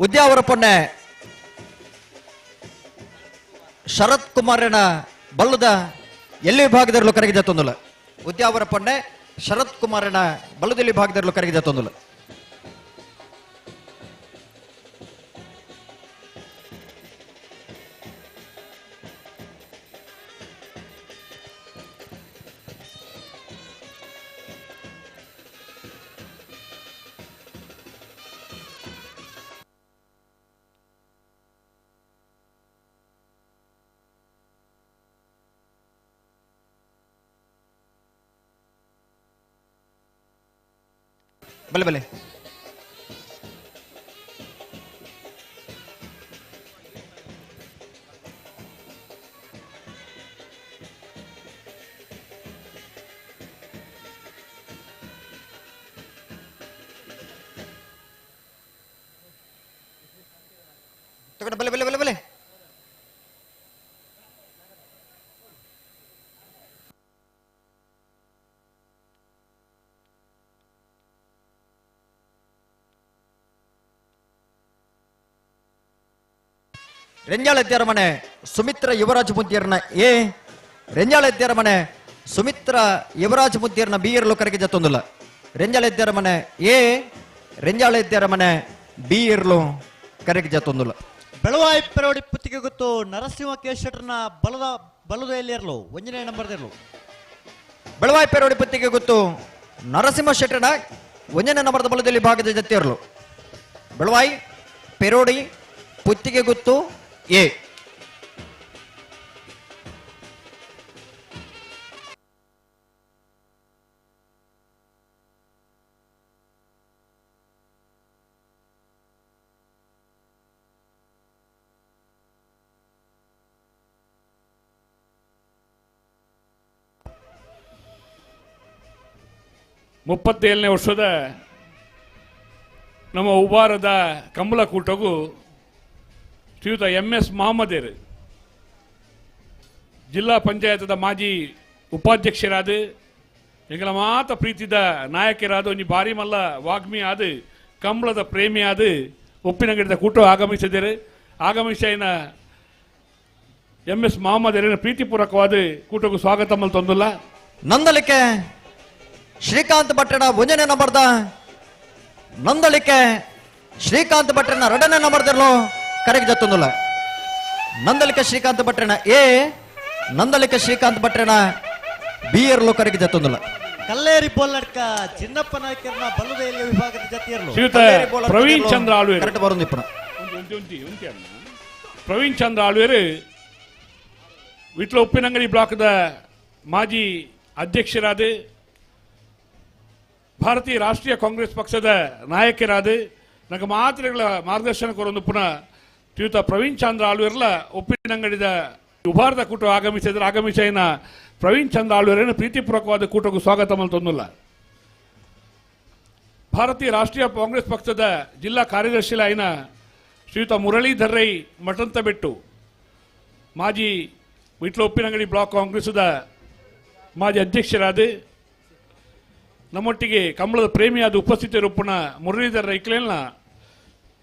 [SPEAKER 5] ಉದ್ಯಾವರ ಪೊನ್ನೆ ಶರತ್ ಕುಮಾರನ ಬಲ್ಲದ ಎಲ್ಲಿ ವಿಭಾಗದಲ್ಲೂ ಕರಗಿ ಜತ್ತೊಂದುಲ್ಲ. ಉದ್ಯಾವರ ಪೊನ್ನೆ ಶರತ್ ಕುಮಾರನ ಬಲ್ಲದಲ್ಲಿ ವಿಭಾಗದಲ್ಲೂ ಕರಗಿ ಜತ್ತೊಂದುಲ್ಲ. ಬಲೆ ಬಲೆ ತಗೊಂಡು ಬಲೆ ಬಲೆ ಬಲೆ ಬಲೆ ರೆಂಜಾಳ ಮನೆ ಸುಮಿತ್ರ ಯುವರಾಜ್ ಮುದ್ದಿಯರ್ನ ಎ ರೆಂಜಾಳ ಮನೆ ಸುಮಿತ್ರ ಯುವರಾಜ್ ಮುದ್ದಿಯರ್ನ ಬಿ ಇರಲು ಕರೆಗೆ ಜತ್ತೊಂದುಲ್ಲ. ರೆಂಜಾಳ ಮನೆ ಎ ರೆಂಜಾಳ ಮನೆ ಬಿ ಇರಲು ಕರೆಗೆ ಜತ್ತೊಂದುಲ್ಲ.
[SPEAKER 19] ಬೆಳವಾಯಿ ಪೆರೋಡಿ ಪುತ್ತಿಗೆ ಗೊತ್ತು ನರಸಿಂಹ ಕೇಶಟ್ರನ ಬಲದ ಬಲದ ಎಲ್ಲಿರಲು ಒಂದನೇ ನಂಬರ್ದಿರಲು.
[SPEAKER 5] ಬೆಳವಾಯಿ ಪೆರೋಡಿ ಪುತ್ತಿಗೆ ಗೊತ್ತು ನರಸಿಂಹ ಶೆಟ್ಟರ್ನ ಒಂದನೇ ನಂಬರ್ದ ಬಲದಲ್ಲಿ ಭಾಗದ ಜೊತೆ ಇರಲು. ಬೆಳವಾಯಿ ಪೆರೋಡಿ ಪುತ್ತಿಗೆ ಗೊತ್ತು ಎ.
[SPEAKER 3] ಮುಪ್ಪತ್ತೇಳನೇ ವರ್ಷದ ನಮ್ಮ ಉಬಾರದ ಕಂಬಳ ಕೂಟಗೂ ಶ್ರೀಯುತ ಎಂ ಎಸ್ ಮಹಮ್ಮದೇರು ಜಿಲ್ಲಾ ಪಂಚಾಯತ್ದ ಮಾಜಿ ಉಪಾಧ್ಯಕ್ಷರಾದ ಎಂಗಳ ಮಾತ ಪ್ರೀತಿದ ನಾಯಕರಾದ ಒಂಜಿ ಬಾರಿ ಮಲ್ಲ ವಾಗ್ಮಿ ಆದ ಕಂಬಳದ ಪ್ರೇಮಿ ಆದ ಉಪ್ಪಿನಂಗಡಿದ ಕೂಟ ಆಗಮಿಸಿದ್ದಾರೆ. ಆಗಮಿಸಿನ ಎಂ ಎಸ್ ಮಹಮ್ಮದೇರಿನ ಪ್ರೀತಿಪೂರ್ವಕವಾದ ಕೂಟಕ್ಕೂ ಸ್ವಾಗತ ಮಲ್ತೊಂದುಲ್ಲ.
[SPEAKER 5] ನಂದಲಿಕೆ ಶ್ರೀಕಾಂತ್ ಭಟ್ಟಣ ಒಂದನೇ ನಂಬರ್ದ ನಂದಳಿಕೆ ಶ್ರೀಕಾಂತ್ ಭಟ್ಟಣ ಎರಡನೇ ನಂಬರ್ದಲ್ಲೂ ಕರೆಗೆ ಜತ್ತೊಂದುಲ್ಲ. ನಂದಳಿಕೆ ಶ್ರೀಕಾಂತ್ ಭಟ್ಟಣ ಎ ನಂದಳಿಕೆ ಶ್ರೀಕಾಂತ್ ಭಟ್ಟಣ ಬಿ ಇರಲು ಕರೆಗೆ ಜತ್ತೊಂದುಲ್ಲ.
[SPEAKER 19] ಕಲ್ಲೇರಿ ಬೋಲ್ಲಡ್ಕ ಚಿನ್ನಪ್ಪ ನಾಯ್ಕರ್ನ ಬಲ್ಲದ ಎಲ್ಲಿಯ ವಿಭಾಗದ ಜತಿಯರ್ಲು
[SPEAKER 3] ಶ್ರೀಯುತ ಪ್ರವೀಣ್ ಚಂದ್ರ ಆಳ್ವೇರು
[SPEAKER 5] ಕರೆಕ್ಟ್ ಬರೋದು ಇಪ್ಪನ
[SPEAKER 3] ಪ್ರವೀಣ್ ಚಂದ್ರ ಆಳ್ವೇರು ವಿಟ್ಲ ಉಪ್ಪಿನಂಗಡಿ ಬ್ಲಾಕ್ದ ಮಾಜಿ ಅಧ್ಯಕ್ಷರಾದ ಭಾರತೀಯ ರಾಷ್ಟ್ರೀಯ ಕಾಂಗ್ರೆಸ್ ಪಕ್ಷದ ನಾಯಕರಾದ ನನಗೆ ಮಾತ್ರೆಗಳ ಮಾರ್ಗದರ್ಶನ ಕೊರೊಂದು ಪುನಃ ಶ್ರೀಯುತ ಪ್ರವೀಣ್ ಚಂದ್ರ ಆಳ್ವೇರ್ಲ ಉಪ್ಪಿನಂಗಡಿದ ಉಭಾರದ ಕೂಟ ಆಗಮಿಸಿದರೆ ಆಗಮಿಸಿನ ಪ್ರವೀಣ್ ಚಂದ್ರ ಆಳ್ವೇರನ್ನು ಪ್ರೀತಿಪೂರ್ವಕವಾದ ಕೂಟಕ್ಕೂ ಸ್ವಾಗತ ಮಲ್ತೊಂದುಲ್ಲ. ಭಾರತೀಯ ರಾಷ್ಟ್ರೀಯ ಕಾಂಗ್ರೆಸ್ ಪಕ್ಷದ ಜಿಲ್ಲಾ ಕಾರ್ಯದರ್ಶಿಲಾಯಿನ ಶ್ರೀಯುತ ಮುರಳೀಧರ್ ರೈ ಮಠಂತಬೆಟ್ಟು ಮಾಜಿ ವಿಟ್ಲ ಉಪ್ಪಿನಂಗಡಿ ಬ್ಲಾಕ್ ಕಾಂಗ್ರೆಸ್ದ ಮಾಜಿ ಅಧ್ಯಕ್ಷರಾದ ನಮ್ಮೊಟ್ಟಿಗೆ ಕಂಬಳದ ಪ್ರೇಮಿಯಾದ ಉಪಸ್ಥಿತರೊಪ್ಪುನ ಮುರಳೀಧರ್ ರೈಕ್ಲೇಲ್ನ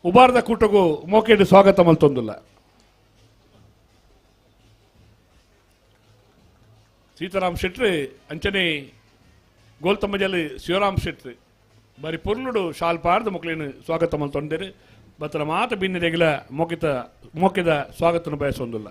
[SPEAKER 3] ಉಬಾರದ ಕೂಟಗೂ ಮೋಕೆಡ್ ಸ್ವಾಗತ ಮಲ್ತೊಂದುಲ್ಲ. ಸೀತಾರಾಮ್ ಶೆಟ್ರಿ ಅಂಚನೆ ಗೋಲ್ತಮ್ಮಜಲ್ಲಿ ಶಿವರಾಮ್ ಶೆಟ್ರಿ ಬಾರಿ ಪೊರ್ಲುಡು ಶಾಲ್ ಪಾರ್ದ ಮಕ್ಕಳೇನು ಸ್ವಾಗತ ಮಲ್ತೊಂದೇರು ಬತ್ತರ ಮಾತ ಬಿನ್ನೆರೆಗಿಲ ಮೋಕಿದ ಸ್ವಾಗತನ ಬಯಸೊಂದುಲ್ಲ.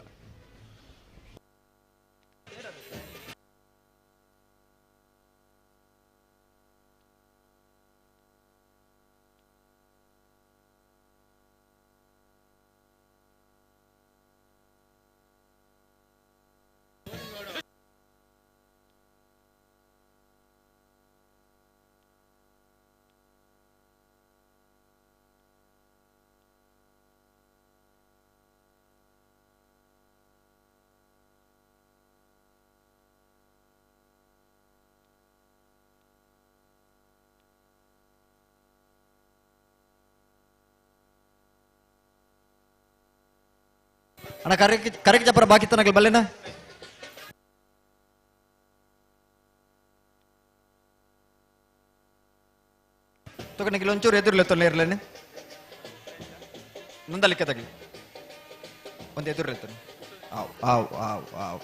[SPEAKER 5] ಅಣ್ಣ ಕರೆಕ್ ಜಪರ ಬಾಕಿ ತನಕ ಬಲ್ಲೆನ ತಗೊಂಡಿಗೆ ಒಂಚೂರು ಎದುರ್ಲೆ ತೊಲೆ ಇರ್ಲೇನೆ ಮುಂದಲಿಕ್ಕೆ ತಗಲಿ ಒಂದು ಎದುರ್ಲೆ ಆವ್ ಆವ್ ಆವ್ ಆವ್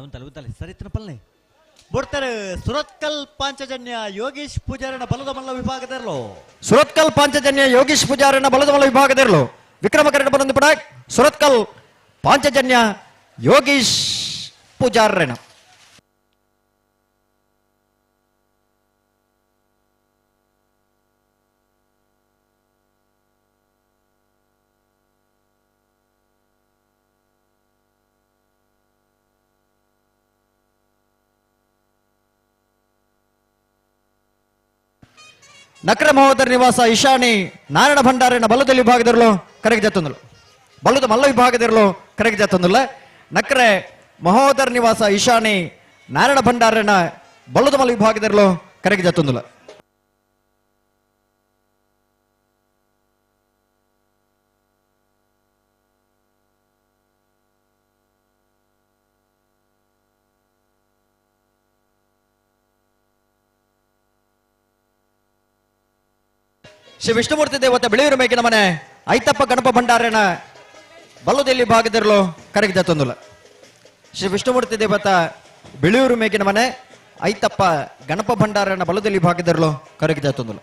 [SPEAKER 19] ಉಂತಲೆ ಸರಿ ಪಲ್ಲೆ ಬೊಡ್ತಾರೆ ಸುರತ್ಕಲ್ ಪಾಂಚಜನ್ಯ ಯೋಗೀಶ್ ಪೂಜಾರನ ಬಲದ ಮಲ್ಲ ವಿಭಾಗದಲ್ಲೋ
[SPEAKER 5] ಸುರತ್ಕಲ್ ಪಾಂಚಜನ್ಯ ಯೋಗೀಶ್ ಪೂಜಾರನ ಬಲದ ಮಲ್ಲ ವಿಭಾಗದಲ್ಲೋ ವಿಕ್ರಮ ಕರಡ ಬಂದು ಪಡ ಸುರತ್ಕಲ್ ಪಾಂಚಜನ್ಯ ಯೋಗೀಶ್ ಪೂಜಾರನ ನಕ್ರ ಮಹೋದರ ನಿವಾಸ ಇಶಾನಿ ನಾರಾಯಣ ಭಂಡಾರನ ಬಲದಲ್ಲಿ ವಿಭಾಗದಿರಲು ಕರೆಗೆ ಜತ್ತೊಂದಲು ಬಲದ ಮಲ್ಲ ವಿಭಾಗದಿರಲು ಕರೆಗೆ ಜತ್ತೊಂದಲ್ಲ ನಕ್ರೆ ಮಹೋದರ ನಿವಾಸ ಇಶಾನಿ ನಾರಾಯಣ ಭಂಡಾರನ ಬಲದ ಮಲ್ಲ ವಿಭಾಗದಿರಲು ಕರೆಗೆ ಜತ್ತೊಂದಲ್ಲ. ಶ್ರೀ ವಿಷ್ಣುಮೂರ್ತಿ ದೇವತೆ ಬಿಳಿಯೂರು ಮೇಕಿನ ಮನೆ ಐತಪ್ಪ ಗಣಪ ಭಂಡಾರನ ಬಲ್ಲದಲ್ಲಿ ಭಾಗದಿರಲು ಕರಗಿದ ತೊಂದುಲ. ಶ್ರೀ ವಿಷ್ಣುಮೂರ್ತಿ ದೇವತ ಬಿಳಿಯೂರು ಮೇಕಿನ ಮನೆ ಐತಪ್ಪ ಗಣಪ ಭಂಡಾರನ ಬಲದಲ್ಲಿ ಭಾಗದಿರಲು ಕರಗಿದ ತೊಂದುಲ.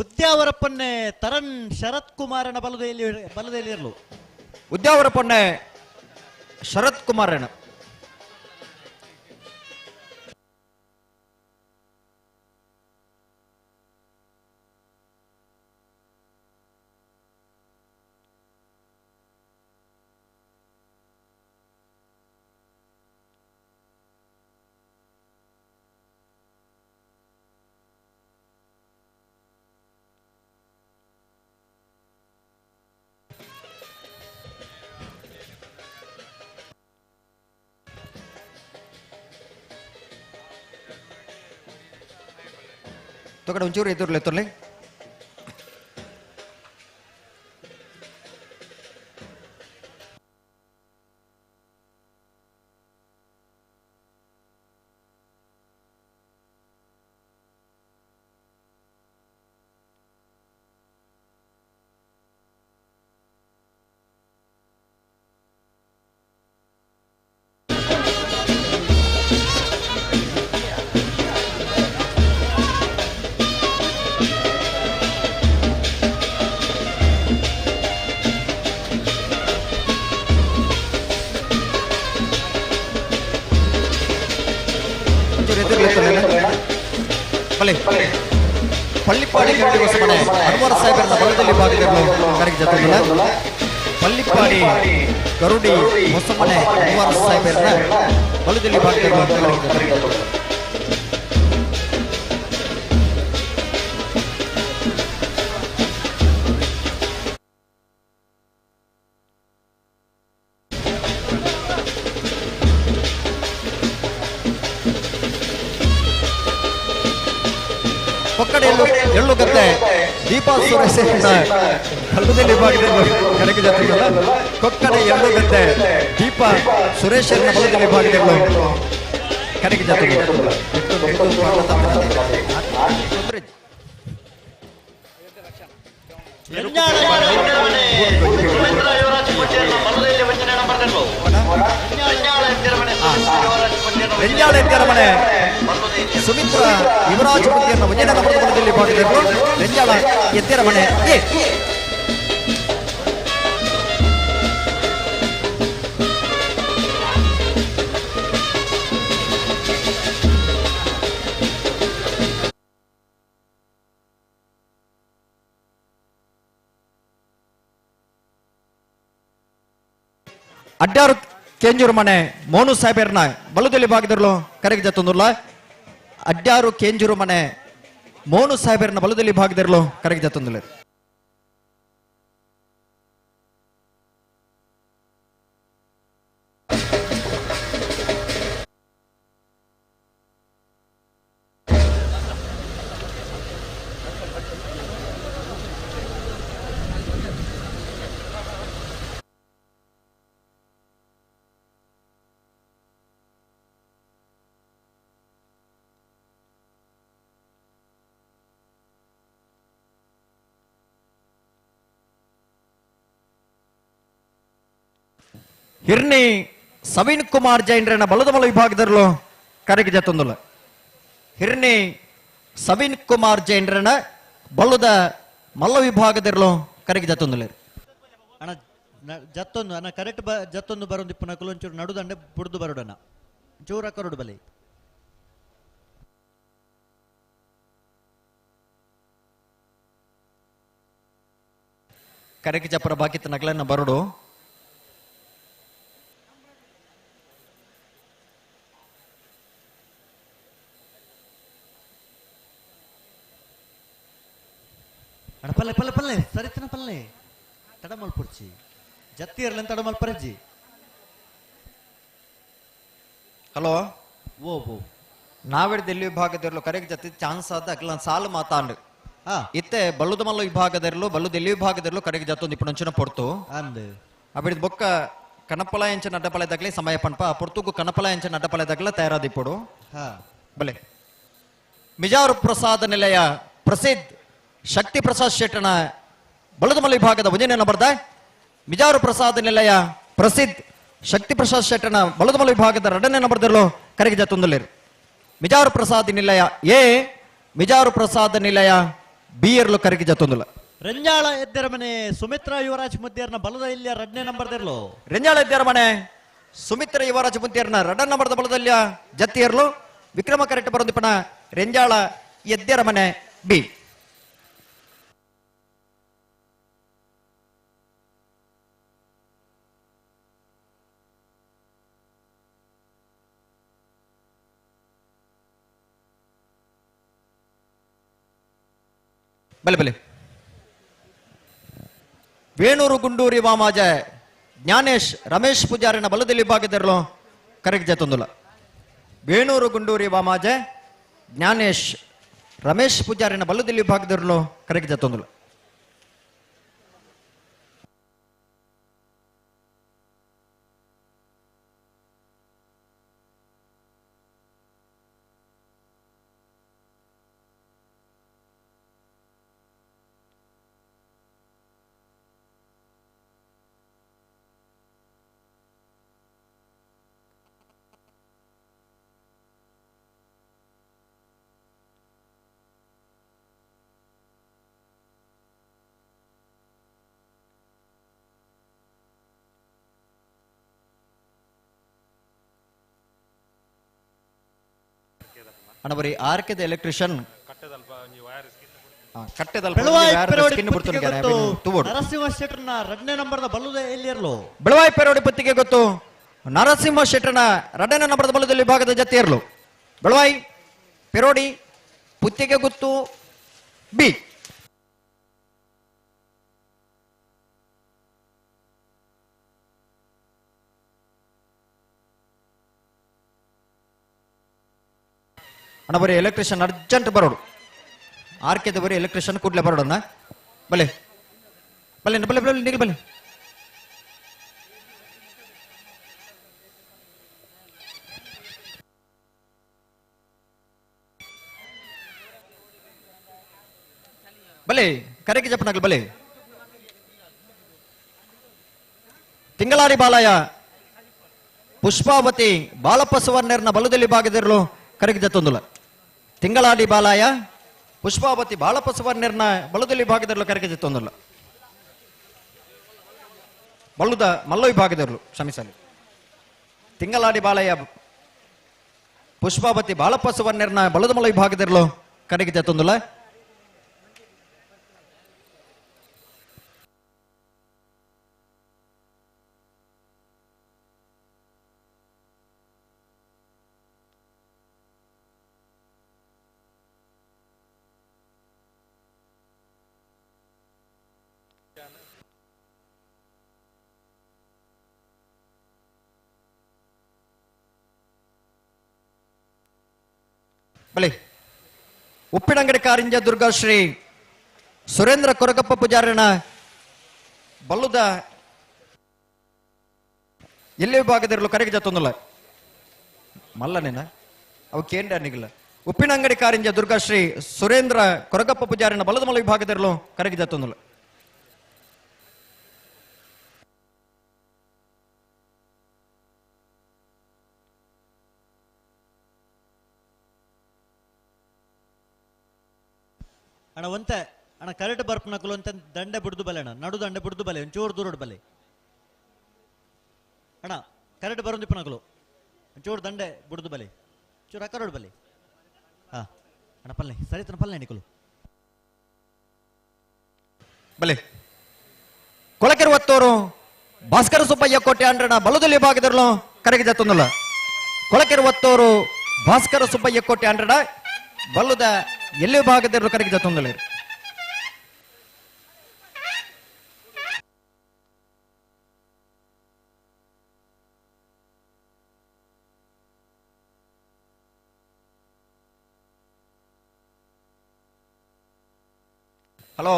[SPEAKER 19] ಉದ್ಯಾವರಪ್ಪನ್ನೇ ತರಣ್ ಶರತ್ ಕುಮಾರನ ಬಲದಲ್ಲಿರಲು
[SPEAKER 5] ಉದ್ಯಾವರಪ್ಪನ್ನೇ ಶರತ್ ಕುಮಾರನ ತಗಡ ಒಂಚೂರು ಎದುರ್ಲೆ ತೊರ್ಲೆ ಬಲೆ ಪಳ್ಳಿಪ್ಪಾಡಿ ಗರುಡಿ ಹೊಸಮನೆ ಅನ್ವರ್ ಸಾಹೇಬರನ್ನ ಬಲದಲ್ಲಿ ಭಾಗದಲ್ಲಿ ಕರೆಗೆ ಜೊತೆ ಪಳ್ಳಿಪ್ಪಾಡಿ ಗರುಡಿ ಹೊಸಮನೆ ಅನ್ವರ್ ಸಾಹೇಬರನ್ನ ಬಲದಲ್ಲಿ ಭಾಗದಲ್ಲಿ ಕರೆಗೆ ಜೊತೆ. ಕೊಕ್ಕಡೆ ಎಳ್ಳು ಗದ್ದೆ ದೀಪಾ ಸುರೇಶ್ ಕಲ್ಲುದಲ್ಲಿ ಭಾಗದಲ್ಲಿ ಕಡೆಗೆ ಜೊತೆಗಲ್ಲ ಕೊಕ್ಕಡೆ ಎಳ್ಳು ಗದ್ದೆ ದೀಪಾ ಸುರೇಶ್ ಬಲದಲ್ಲಿ ಭಾಗದಲ್ಲಿ ಕಡೆಗೆ ಜೊತೆಗೆ. ರೆಂಜಾಳ ಎತ್ತೆರಮನೆ ಸುಮಿತ್ರ ಯುವರಾಜ್ ಮುತ್ತಿಯನ್ನು ಒಂದನೇ ನಂಬರದ ಬಲದಲ್ಲಿ ಭಾಗದಲ್ಲಿ ರೆಂಜಾಳ ಎತ್ತೆರಮನೆ ಎ. ಅಡ್ಡಾರು ಕೇಂಜೂರು ಮನೆ ಮೋನು ಸಾಹೇಬರ್ನ ಬಲದಲ್ಲಿ ಭಾಗದಲ್ಲೂ ಕರೆಗೆ ಜತ್ತೊಂದುಲ್ಲ. ಅಡ್ಡಾರು ಕೇಂಜೂರು ಮನೆ ಮೋನು ಸಾಹೇಬರ್ನ ಬಲದಲ್ಲಿ ಭಾಗದಲ್ಲೂ ಕರೆಗೆ ಜತ್ತೊಂದುಲ್ಲ. ಹಿರ್ನಿ ಸವೀನ್ ಕುಮಾರ್ ಜೈನ್ರನ ಬಲದಮಲ ವಿಭಾಗದಲ್ಲೂ ಕರೆಗೆ ಜತ್ತೊಂದುಲ್ಲ. ಹಿರ್ನಿ ಸವೀನ್ ಕುಮಾರ್ ಜೈನ್ರನ ಬಲದ ಮಲ್ಲ ವಿಭಾಗದಲ್ಲೂ ಕರೆಗೆ ಜತ್ತೊಂದುಲ್ಲ.
[SPEAKER 19] ಅಣ್ಣ ಜತ್ತೊಂದು ಅಣ್ಣ ಕರೆಕ್ಟ್ ಜತ್ತೊಂದು ಬರೋದು ಇಪ್ಪು ಒಂಚೂರು ನಡುದಂಡೆ ಬುಡ್ದು ಬರೋಡಣ್ಣ ಚೂರ ಕರಡು ಬಲಿ.
[SPEAKER 5] ಕರೆಗೆ ಜಪ್ಪರ ಬಾಕಿತ ನಗಲನ್ನ ಬರೋಡು.
[SPEAKER 19] ಅಣ್ಣ ಪಲ್ಲೆ ಪಲ್ಲೆ ಪಲ್ಲೆ ಸರಿತನ ಪಲ್ಲೆ ತಡಮಲ್ ಪುರ್ಚಿ ಜತ್ತಿ ಇರ್ಲನ್ ತಡಮಲ್ ಪರಜ್ಜಿ.
[SPEAKER 5] ಹಲೋ
[SPEAKER 19] ಓ ಓ
[SPEAKER 5] ನಾವೆಡ್ದು ವಿಭಾಗದಿರಲು ಕರೆಗೆ ಜೊತೆ ಚಾನ್ಸ್ ಆದ ಅಗ್ಲ ಸಾಲು ಮಾತಾಂಡು ಇತ್ತೆ ಬಲ್ಲುದಮಲ್ಲ ವಿಭಾಗದಿರಲು ಬಲ್ಲುದೆಲ್ಲಿ ವಿಭಾಗದಿರಲು ಕರೆಗೆ ಜತ್ತೊಂದು ಇಪ್ಪು ಪೊರ್ತು
[SPEAKER 19] ಅಂದ್
[SPEAKER 5] ಅಬಿಡಿದ ಬೊಕ್ಕ ಕನಪಲ ಎಂಚಿನ ಅಡ್ಡಪಲೆ ತಗಲಿ ಸಮಯ ಪನ್ಪ ಆ ಪೊರ್ತುಗು ಕನಪಲ ಎಂಚಿನ ಅಡ್ಡಪಲೆ ತಗಲ ತಯಾರಾದಿಪ್ಪಡು. ಬಲೆ ಮಿಜಾರು ಪ್ರಸಾದ ನಿಲಯ ಪ್ರಸಿದ್ಧ ಶಕ್ತಿ ಪ್ರಸಾದ್ ಶೆಟ್ಟನ ಬಲದಮಲ ವಿಭಾಗದ ಒಂದನೇ ನಂಬರ್ದ ಮಿಜಾರು ಪ್ರಸಾದ ನಿಲಯ ಪ್ರಸಿದ್ಧ ಶಕ್ತಿ ಪ್ರಸಾದ್ ಶೆಟ್ಟನ ಬಲದಮಲ ವಿಭಾಗದ ಎರಡನೇ ನಂಬರ್ದಲ್ಲೂ ಕರೆಗೆ ಜತ್ತೊಂದುಲ್ಲೇರು. ಮಿಜಾರು ಪ್ರಸಾದ್ ನಿಲಯ ಎ ಮಿಜಾರು ಪ್ರಸಾದ ನಿಲಯ ಬಿ ಎರ್ಲು ಕರೆಗೆ ಜತ್ತೊಂದುಲ್ಲ.
[SPEAKER 19] ರೆಂಜಾಳ ಎದ್ದೆರಮನೆ ಸುಮಿತ್ರಾ ಯುವರಾಜ್ ಮುದ್ದೇರ್ನ ಬಲದ ಇಲ್ಲಿಯ ಎರಡನೇ ನಂಬರ್ದಿರ್ಲು.
[SPEAKER 5] ರೆಂಜಾಳ ಎದ್ದೆರಮನೆ ಸುಮಿತ್ರಾ ಯುವರಾಜ್ ಮುದ್ದೇರ್ನ ಎರಡನೇ ನಂಬರ್ದ ಬಲದಲ್ಲಿಯ ಜತ್ತಿಯರ್ಲು ವಿಕ್ರಮ ಕರೆಕ್ಟ್ ಬರೋದಿಪ್ಪಣ ರೆಂಜಾಳ ಎದ್ದೆರಮನೆ ಬಿ. ಬಲೆ ಬಲೆ ವೇಣೂರು ಗುಂಡೂರಿ ವಾಮಾಜ ಜ್ಞಾನೇಶ್ ರಮೇಶ್ ಪೂಜಾರಿನ ಬಲದಲ್ಲಿ ಭಾಗದರಲು ಕರೆಗೆ ಜತ್ತೊಂದುಲ್ಲ. ವೇಣೂರು ಗುಂಡೂರಿ ವಾಮಾಜ ಜ್ಞಾನೇಶ್ ರಮೇಶ್ ಪೂಜಾರಿನ ಬಲದಲ್ಲಿ ಭಾಗದರಲು ಕರೆಗೆ ಜತ್ತೊಂದುಲ್ಲ. ಅಣ್ಣ ಬರೀ ಆರ್ಕೆದ ಎಲೆಕ್ಟ್ರಿಷಿಯನ್
[SPEAKER 19] ನರಸಿಂಹ ಶೆಟ್ಟರ್ನ ಎರಡನೇ ನಂಬರ್ದ ಬಲ್ಲುದ ಎಲ್ಲಿರಲು
[SPEAKER 5] ಬೆಳವಾಯಿ ಪೆರೋಡಿ ಪುತ್ತಿಗೆ ಗೊತ್ತು ನರಸಿಂಹ ಶೆಟ್ಟರ್ನ ಎರಡನೇ ನಂಬರ್ದ ಬಲ್ಲದಲ್ಲಿ ವಿಭಾಗದ ಜೊತೆ ಇರಲು ಬೆಳವಾಯಿ ಪೆರೋಡಿ ಪುತ್ತಿಗೆ ಗೊತ್ತು ಬಿ. ಅಣ್ಣ ಬರೀ ಎಲೆಕ್ಟ್ರಿಷಿಯನ್ ಅರ್ಜೆಂಟ್ ಬರೋಡು ಆರ್ಕೆದ ಬರೀ ಎಲೆಕ್ಟ್ರಿಷಿಯನ್ ಕೂಡ್ಲೆ ಬರೋಡಣ್ಣ. ಬಲೆ ಬಲೆ ಬಲೆ ಬಲೆ ನಿಲ್ ಬಲೆ. ಬಲೆ ಕರೆಗೆ ಜಪ್ಪನಾಗಲಿ ಬಲೆ. ತಿಂಗಳಾರಿ ಬಾಲಯ ಪುಷ್ಪಾವತಿ ಬಾಲಪ್ಪ ಸುವರ್ಣರ್ನ ಬಲದಲ್ಲಿ ಭಾಗದಿರಲು ಕರೆಗೆ ಜತ್ತೊಂದುಲ. ತಿಂಗಳಾಡಿ ಬಾಲಾಯ ಪುಷ್ಪಾವತಿ ಬಾಲಪ್ಪ ಸುವರ್ಣರ್ನ ಬಲದಲ್ಲಿ ಭಾಗದಿರಲು ಕರೆಗೆ ಜತ್ತೊಂದುಲ್ಲ. ಬಳ್ಳುದ ಮಲ್ಲ ವಿಭಾಗದಿರಲು ಕ್ಷಮಿಸಲಿ. ತಿಂಗಳಾಡಿ ಬಾಲಯ ಪುಷ್ಪಾವತಿ ಬಾಲಪ್ಪ ಸುವರ್ಣರ್ನ ಬಲದ ಮಲ್ಲ ವಿಭಾಗದಿರಲು ಕರೆಗೆ ಜತ್ತೊಂದುಲ್ಲ. ಬಲೆ ಉಪ್ಪಿನಂಗಡಿ ಕಾರಿಂಜ ದುರ್ಗಾಶ್ರೀ ಸುರೇಂದ್ರ ಕೊರಗಪ್ಪ ಪೂಜಾರನ ಬಲ್ಲುದ ಎಲ್ಲಿ ವಿಭಾಗದಿರಲು ಕರೆಗೆ ಜತ್ತೊಂದಲ್ಲ ಮಲ್ಲನೇನ ಅವು ಕೇಂದ್ರ ನಿಗಲ. ಉಪ್ಪಿನಂಗಡಿ ಕಾರಿಂಜ ದುರ್ಗಾಶ್ರೀ ಸುರೇಂದ್ರ ಕೊರಗಪ್ಪ ಪೂಜಾರನ ಬಲದ ಮಲ್ಲ ವಿಭಾಗದಿರಲು ಕರೆಗೆ ಜತ್ತೊಂದಲ್ಲ.
[SPEAKER 19] ಅಣ್ಣ ಒಂತೆ ಅಣ್ಣ ಕರೆಕ್ಟ್ ಬರ್ಪನಕುಲು ಅಂತ ದಂಡೆ ಬಿಡ್ದು ಬಲೆ ಅಣ್ಣ, ನಡು ದಂಡೆ ಬಿಡ್ದು ಬಲೆ, ಒಂಚೂರು ದೂರ ಬಲೆ ಅಣ್ಣ. ಕರೆಕ್ಟ್ ಬರೋದಿಪ್ಪನಕುಲು ಒಂಚೂರು ದಂಡೆ ಬಿಡ್ದು ಬಲೆ, ಚೂರು ಅಕ್ಕರೋಡ್ ಬಲೆ. ಹಾ ಅಣ್ಣ ಪಲ್ಲೆ ಸರಿ ತನ ಪಲ್ಲೆ ನಿಕುಲು
[SPEAKER 5] ಬಲೆ. ಕೊಳಕೆರೆ ಒತ್ತೋರು ಭಾಸ್ಕರ ಸುಬ್ಬಯ್ಯ ಕೋಟೆ ಅಂಡ್ರಣ ಬಲದಲ್ಲಿ ಭಾಗದಿರಲು ಕರೆಗೆ ಜತ್ತೊಂದಲ್ಲ. ಕೊಳಕೆರೆ ಒತ್ತೋರು ಭಾಸ್ಕರ ಸುಬ್ಬಯ್ಯ ಕೋಟೆ ಅಂಡ್ರಣ ಬಲ್ಲದ ಎಲ್ಲಿ ಭಾಗದಿರಲು ಕರೆಗೆ ಜತ್ತೊಂದಲ್ಲ. ಹಲೋ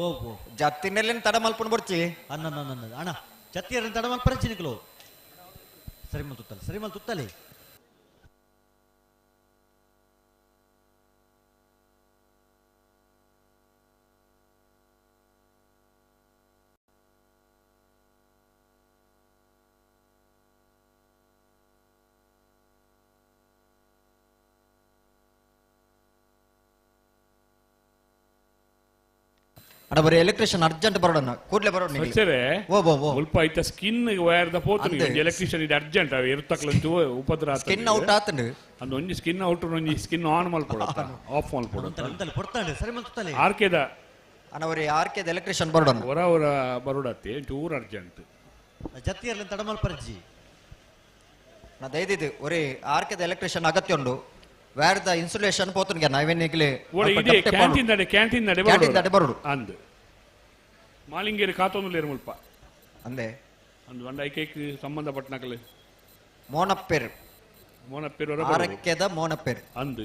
[SPEAKER 19] ಓ ಓ
[SPEAKER 5] ಜತ್ತಿನಲ್ಲಿ ತಡ ಮಲ್ಪುಂಡು ಬರ್ಚಿ
[SPEAKER 19] ಅನ್ನ ಅಣ್ಣ ಜತ್ತಿಯರನ್ನ ತಡ ಮಲ್ಪರಚಿ ನಿಕಲು. ಸರಿ ಮಲ್ ತುತ್ತಲಿ, ಸರಿ ಮಲ್ ತುತ್ತಲಿ.
[SPEAKER 5] ಅಣ್ಣ ಬರೀ ಎಲೆಕ್ಟ್ರಿಷಿಯನ್ ಅರ್ಜೆಂಟ್ ಬರೋಣ ಕೂಡಲೇ ಬರೋಣ.
[SPEAKER 3] ಸರಿ
[SPEAKER 5] ಓ ಓ ಓ
[SPEAKER 3] ಮುಲ್ಪ ಐತ ಸ್ಕಿನ್ ವೈರ್ ದ ಪೋತು ಎಲೆಕ್ಟ್ರಿಷಿಯನ್ ಇದು ಅರ್ಜೆಂಟ್ ಅವ ಇರ್ತಕ್ಲಂತೂ ಉಪದ್ರ
[SPEAKER 5] ಸ್ಕಿನ್ ಔಟ್ ಆತಂಡು
[SPEAKER 3] ಅಂದ್ ಒಂಜಿ ಸ್ಕಿನ್ ಔಟ್ ಒಂಜಿ ಸ್ಕಿನ್ ಆನ್ ಮಲ್ಪೊಡತ್ತ ಆಫ್ ಮಲ್ಪೊಡತ್ತ
[SPEAKER 19] ಪೊಡ್ತಾಂಡು ಸರಿ ಮಲ್ತುತ್ತಲೆ.
[SPEAKER 3] ಆರ್ಕೆದ
[SPEAKER 5] ಅಣ್ಣ ಬರೀ ಆರ್ಕೆದ ಎಲೆಕ್ಟ್ರಿಷಿಯನ್ ಬರೋಣ
[SPEAKER 3] ಹೊರ ಹೊರ ಬರೋಡತ್ತೆ ಚೂರು ಅರ್ಜೆಂಟ್.
[SPEAKER 19] ಜತ್ತಿಯರ್ಲಿನ ತಡ ಮಲ್ಪರಜ್ಜಿ
[SPEAKER 5] ನಾ ದಯದಿದ್ದು ಒರೇ ಆರ್ಕೆದ ಎಲೆಕ್ಟ್ರಿಷಿಯನ್ ಅಗತ್ಯ ಉಂಡು. ವೇರ್ the insulation ಪೋತುನ್ಗೆ ನಾವೇನಿಗ್ಲಿ
[SPEAKER 3] ಕ್ಯಾಂಟೀನ್ ದಡೆ ಕ್ಯಾಂಟೀನ್ ದಡೆ
[SPEAKER 5] ಕ್ಯಾಂಟೀನ್ ದಡೆ ಬರೋಡು
[SPEAKER 3] ಅಂದ್ ಮಾಲಿಂಗೇರಿ ಕಾತೊಂದುಲೇರು ಮುಲ್ಪ
[SPEAKER 5] ಅಂದೆ
[SPEAKER 3] ಅಂದ್ ಒಂಡ ಐಕೈಕ್ ಸಂಬಂಧಪಟ್ಟನಕಲೆ
[SPEAKER 5] ಮೋನಪ್ಪೇರು
[SPEAKER 3] ಮೋನಪ್ಪೇರು
[SPEAKER 5] ಆರಕ್ಕೆದ ಮೋನಪ್ಪೇರು
[SPEAKER 3] ಅಂದ್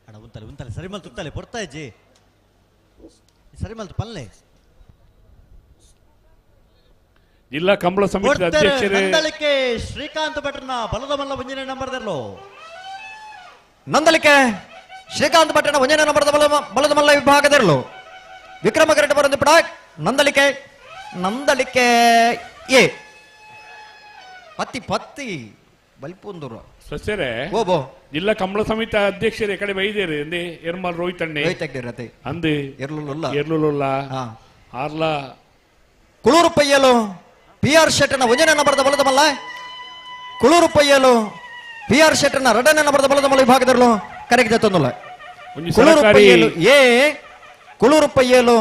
[SPEAKER 19] ಅಣ್ಣ ಉಂತಲೆ ಉಂತಲೆ ಸರಿ ಮಲ್ ತುತ್ತಲೆ ಪೊರ್ತಾ ಇಜ್ಜಿ ಸರಿ ಮಲ್ತು ಪಲ್ಲೆ.
[SPEAKER 3] ಜಿಲ್ಲಾ ಕಂಬಳ ಸಮಿತಿ ಅಧ್ಯಕ್ಷರೇ
[SPEAKER 19] ನಂದಳಿಕೆ ಶ್ರೀಕಾಂತ್ ಭಟ್ರನ ಬಲದ ಮಲ್ಲ ಒಂಜನೇ ನಂಬರ್ದಲ್ಲೋ.
[SPEAKER 5] ನಂದಳಿಕೆ ಶ್ರೀಕಾಂತ್ ಭಟ್ರನ ಒಂಜನೇ ನಂಬರ್ದ ಬಲದ ಮಲ್ಲ ವಿಭಾಗದಲ್ಲೋ ವಿಕ್ರಮ ಕರೆಟ್ ಬರಂದು ಪಡ ನಂದಳಿಕೆ ನಂದಳಿಕೆ ಎ ಪತ್ತಿ ಪತ್ತಿ ಬಲ್ಪುಂದೂರು
[SPEAKER 3] ಸಸ್ಯರೇ
[SPEAKER 5] ಓಬೋ
[SPEAKER 3] ಜಿಲ್ಲಾ ಕಂಬಳ ಸಮಿತಿ ಅಧ್ಯಕ್ಷರೇ ಕಡೆ ಬೈದೇರಿ ಅಂದೆ ಎರ್ಮಾಲ್ ರೋಹಿತ್ ಅಣ್ಣೆ
[SPEAKER 5] ರೋಹಿತ್
[SPEAKER 3] ಅಂದೆ
[SPEAKER 5] ಎರ್ಲುಲ್ಲ
[SPEAKER 3] ಎರ್ಲುಲ್ಲ ಆರ್ಲಾ
[SPEAKER 5] ಕುಳೂರು ಪಯ್ಯಲು ಪಿ ಆರ್ ಶೆಟ್ಟನ ಒಂಜನೇ ನಂಬರ್ದ ಬಲದ ಮಲ್ಲ. ಕುಳೂರು ಪಯ್ಯಲು ಪಿ ಆರ್ ಶೆಟ್ಟನ ಎರಡನೇ ನಂಬರ್ದ ಬಲದ ಮಲ್ಲ ವಿಭಾಗದಲ್ಲೂ ಕರೆಗೆ ಜತ್ತೊಂದುಲ್ಲ.
[SPEAKER 3] ಒಂಜಿ ಸರಕಾರಿ
[SPEAKER 5] ಎ ಕುಳೂರು ಪಯ್ಯಲು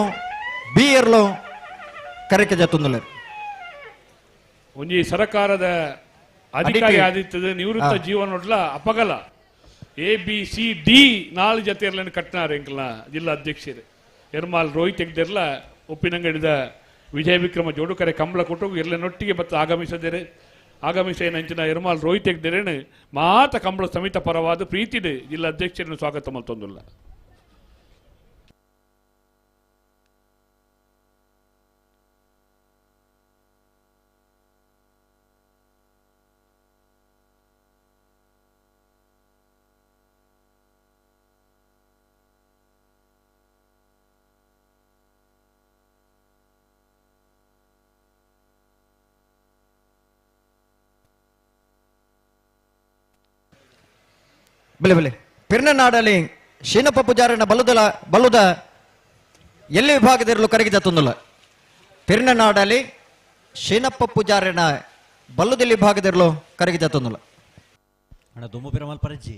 [SPEAKER 5] ಬಿ ಎರ್ಲು ಕರೆಗೆ ಜತ್ತೊಂದುಲ್ಲ.
[SPEAKER 3] ಒಂಜಿ ಸರಕಾರದ ಅಧಿಕಾರಿ ಆದಿತ್ತದ ನಿವೃತ್ತ ಜೀವನೊಡ್ಲ ಅಪಗಲ ಎ ಬಿ ಸಿ ಡಿ ನಾಲ್ ಜತೆಯರ್ಲನ್ನು ಕಟ್ನಾರ ಎಂಕಲ್ನ ಜಿಲ್ಲಾ ಅಧ್ಯಕ್ಷರು ಎರ್ಮಾಲ್ ರೋಹಿತ್ ಹೆಗ್ಡೆರ್ಲ ಉಪ್ಪಿನಂಗಡಿದ ವಿಜಯ ವಿಕ್ರಮ ಜೋಡುಕರೆ ಕಂಬಳ ಕೊಟ್ಟು ಇರ್ಲೆನೊಟ್ಟಿಗೆ ಬತ್ತ ಆಗಮಿಸದೇರೆ ಆಗಮಿಸ ಏನಂಚಿನ ಎರ್ಮಾಲ್ ರೋಹಿತ್ ಹೆಗ್ಡೆರೇನು ಮಾತ ಕಂಬಳ ಸಮಿತ ಪರವಾದ ಪ್ರೀತಿಡು ಜಿಲ್ಲಾ ಅಧ್ಯಕ್ಷರನ್ನು ಸ್ವಾಗತ ಮಲ್ತೊಂದುಲ್ಲ.
[SPEAKER 5] ಬೆಲೆ ಬೆಲೆ ಪಿರ್ನನಾಡಲಿ ಶೀನಪ್ಪ ಪೂಜಾರನ ಬಲುದಲ ಬಲುದ ಎಲ್ಲಿ ವಿಭಾಗದಿರಲು ಕರಗಿ ಜತ್ತೊಂದುಲ್ಲ. ಪಿರ್ನನಾಡಲಿ ಶೀನಪ್ಪ ಪೂಜಾರನ ಬಲ್ಲುದಲ್ಲಿ ವಿಭಾಗದಿರಲು ಕರಗಿ ಜತ್ತೊಂದುಲ್ಲ.
[SPEAKER 19] ಅಣ್ಣ ದುಮ್ಮು ಪಿರಮಲ್ ಪರಜ್ಜಿ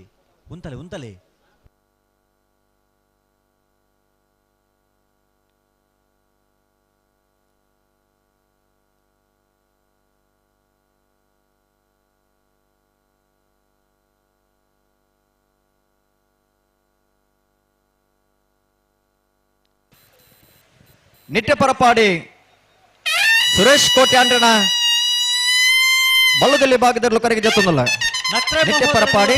[SPEAKER 19] ಉಂತಲೆ ಉಂತಲೆ.
[SPEAKER 5] ನಿಟ್ಟೆಪರಪಾಡಿ ಸುರೇಶ್ ಕೋಟ್ಯಾಂಡ್ರನ ಬಲ್ಲದಲ್ಲಿ ಭಾಗದಲ್ಲಿ ಕರೆಗೆ ಜತ್ತೊಂದಲ್ಲ. ನಿಟ್ಟೆಪರಪಾಡಿ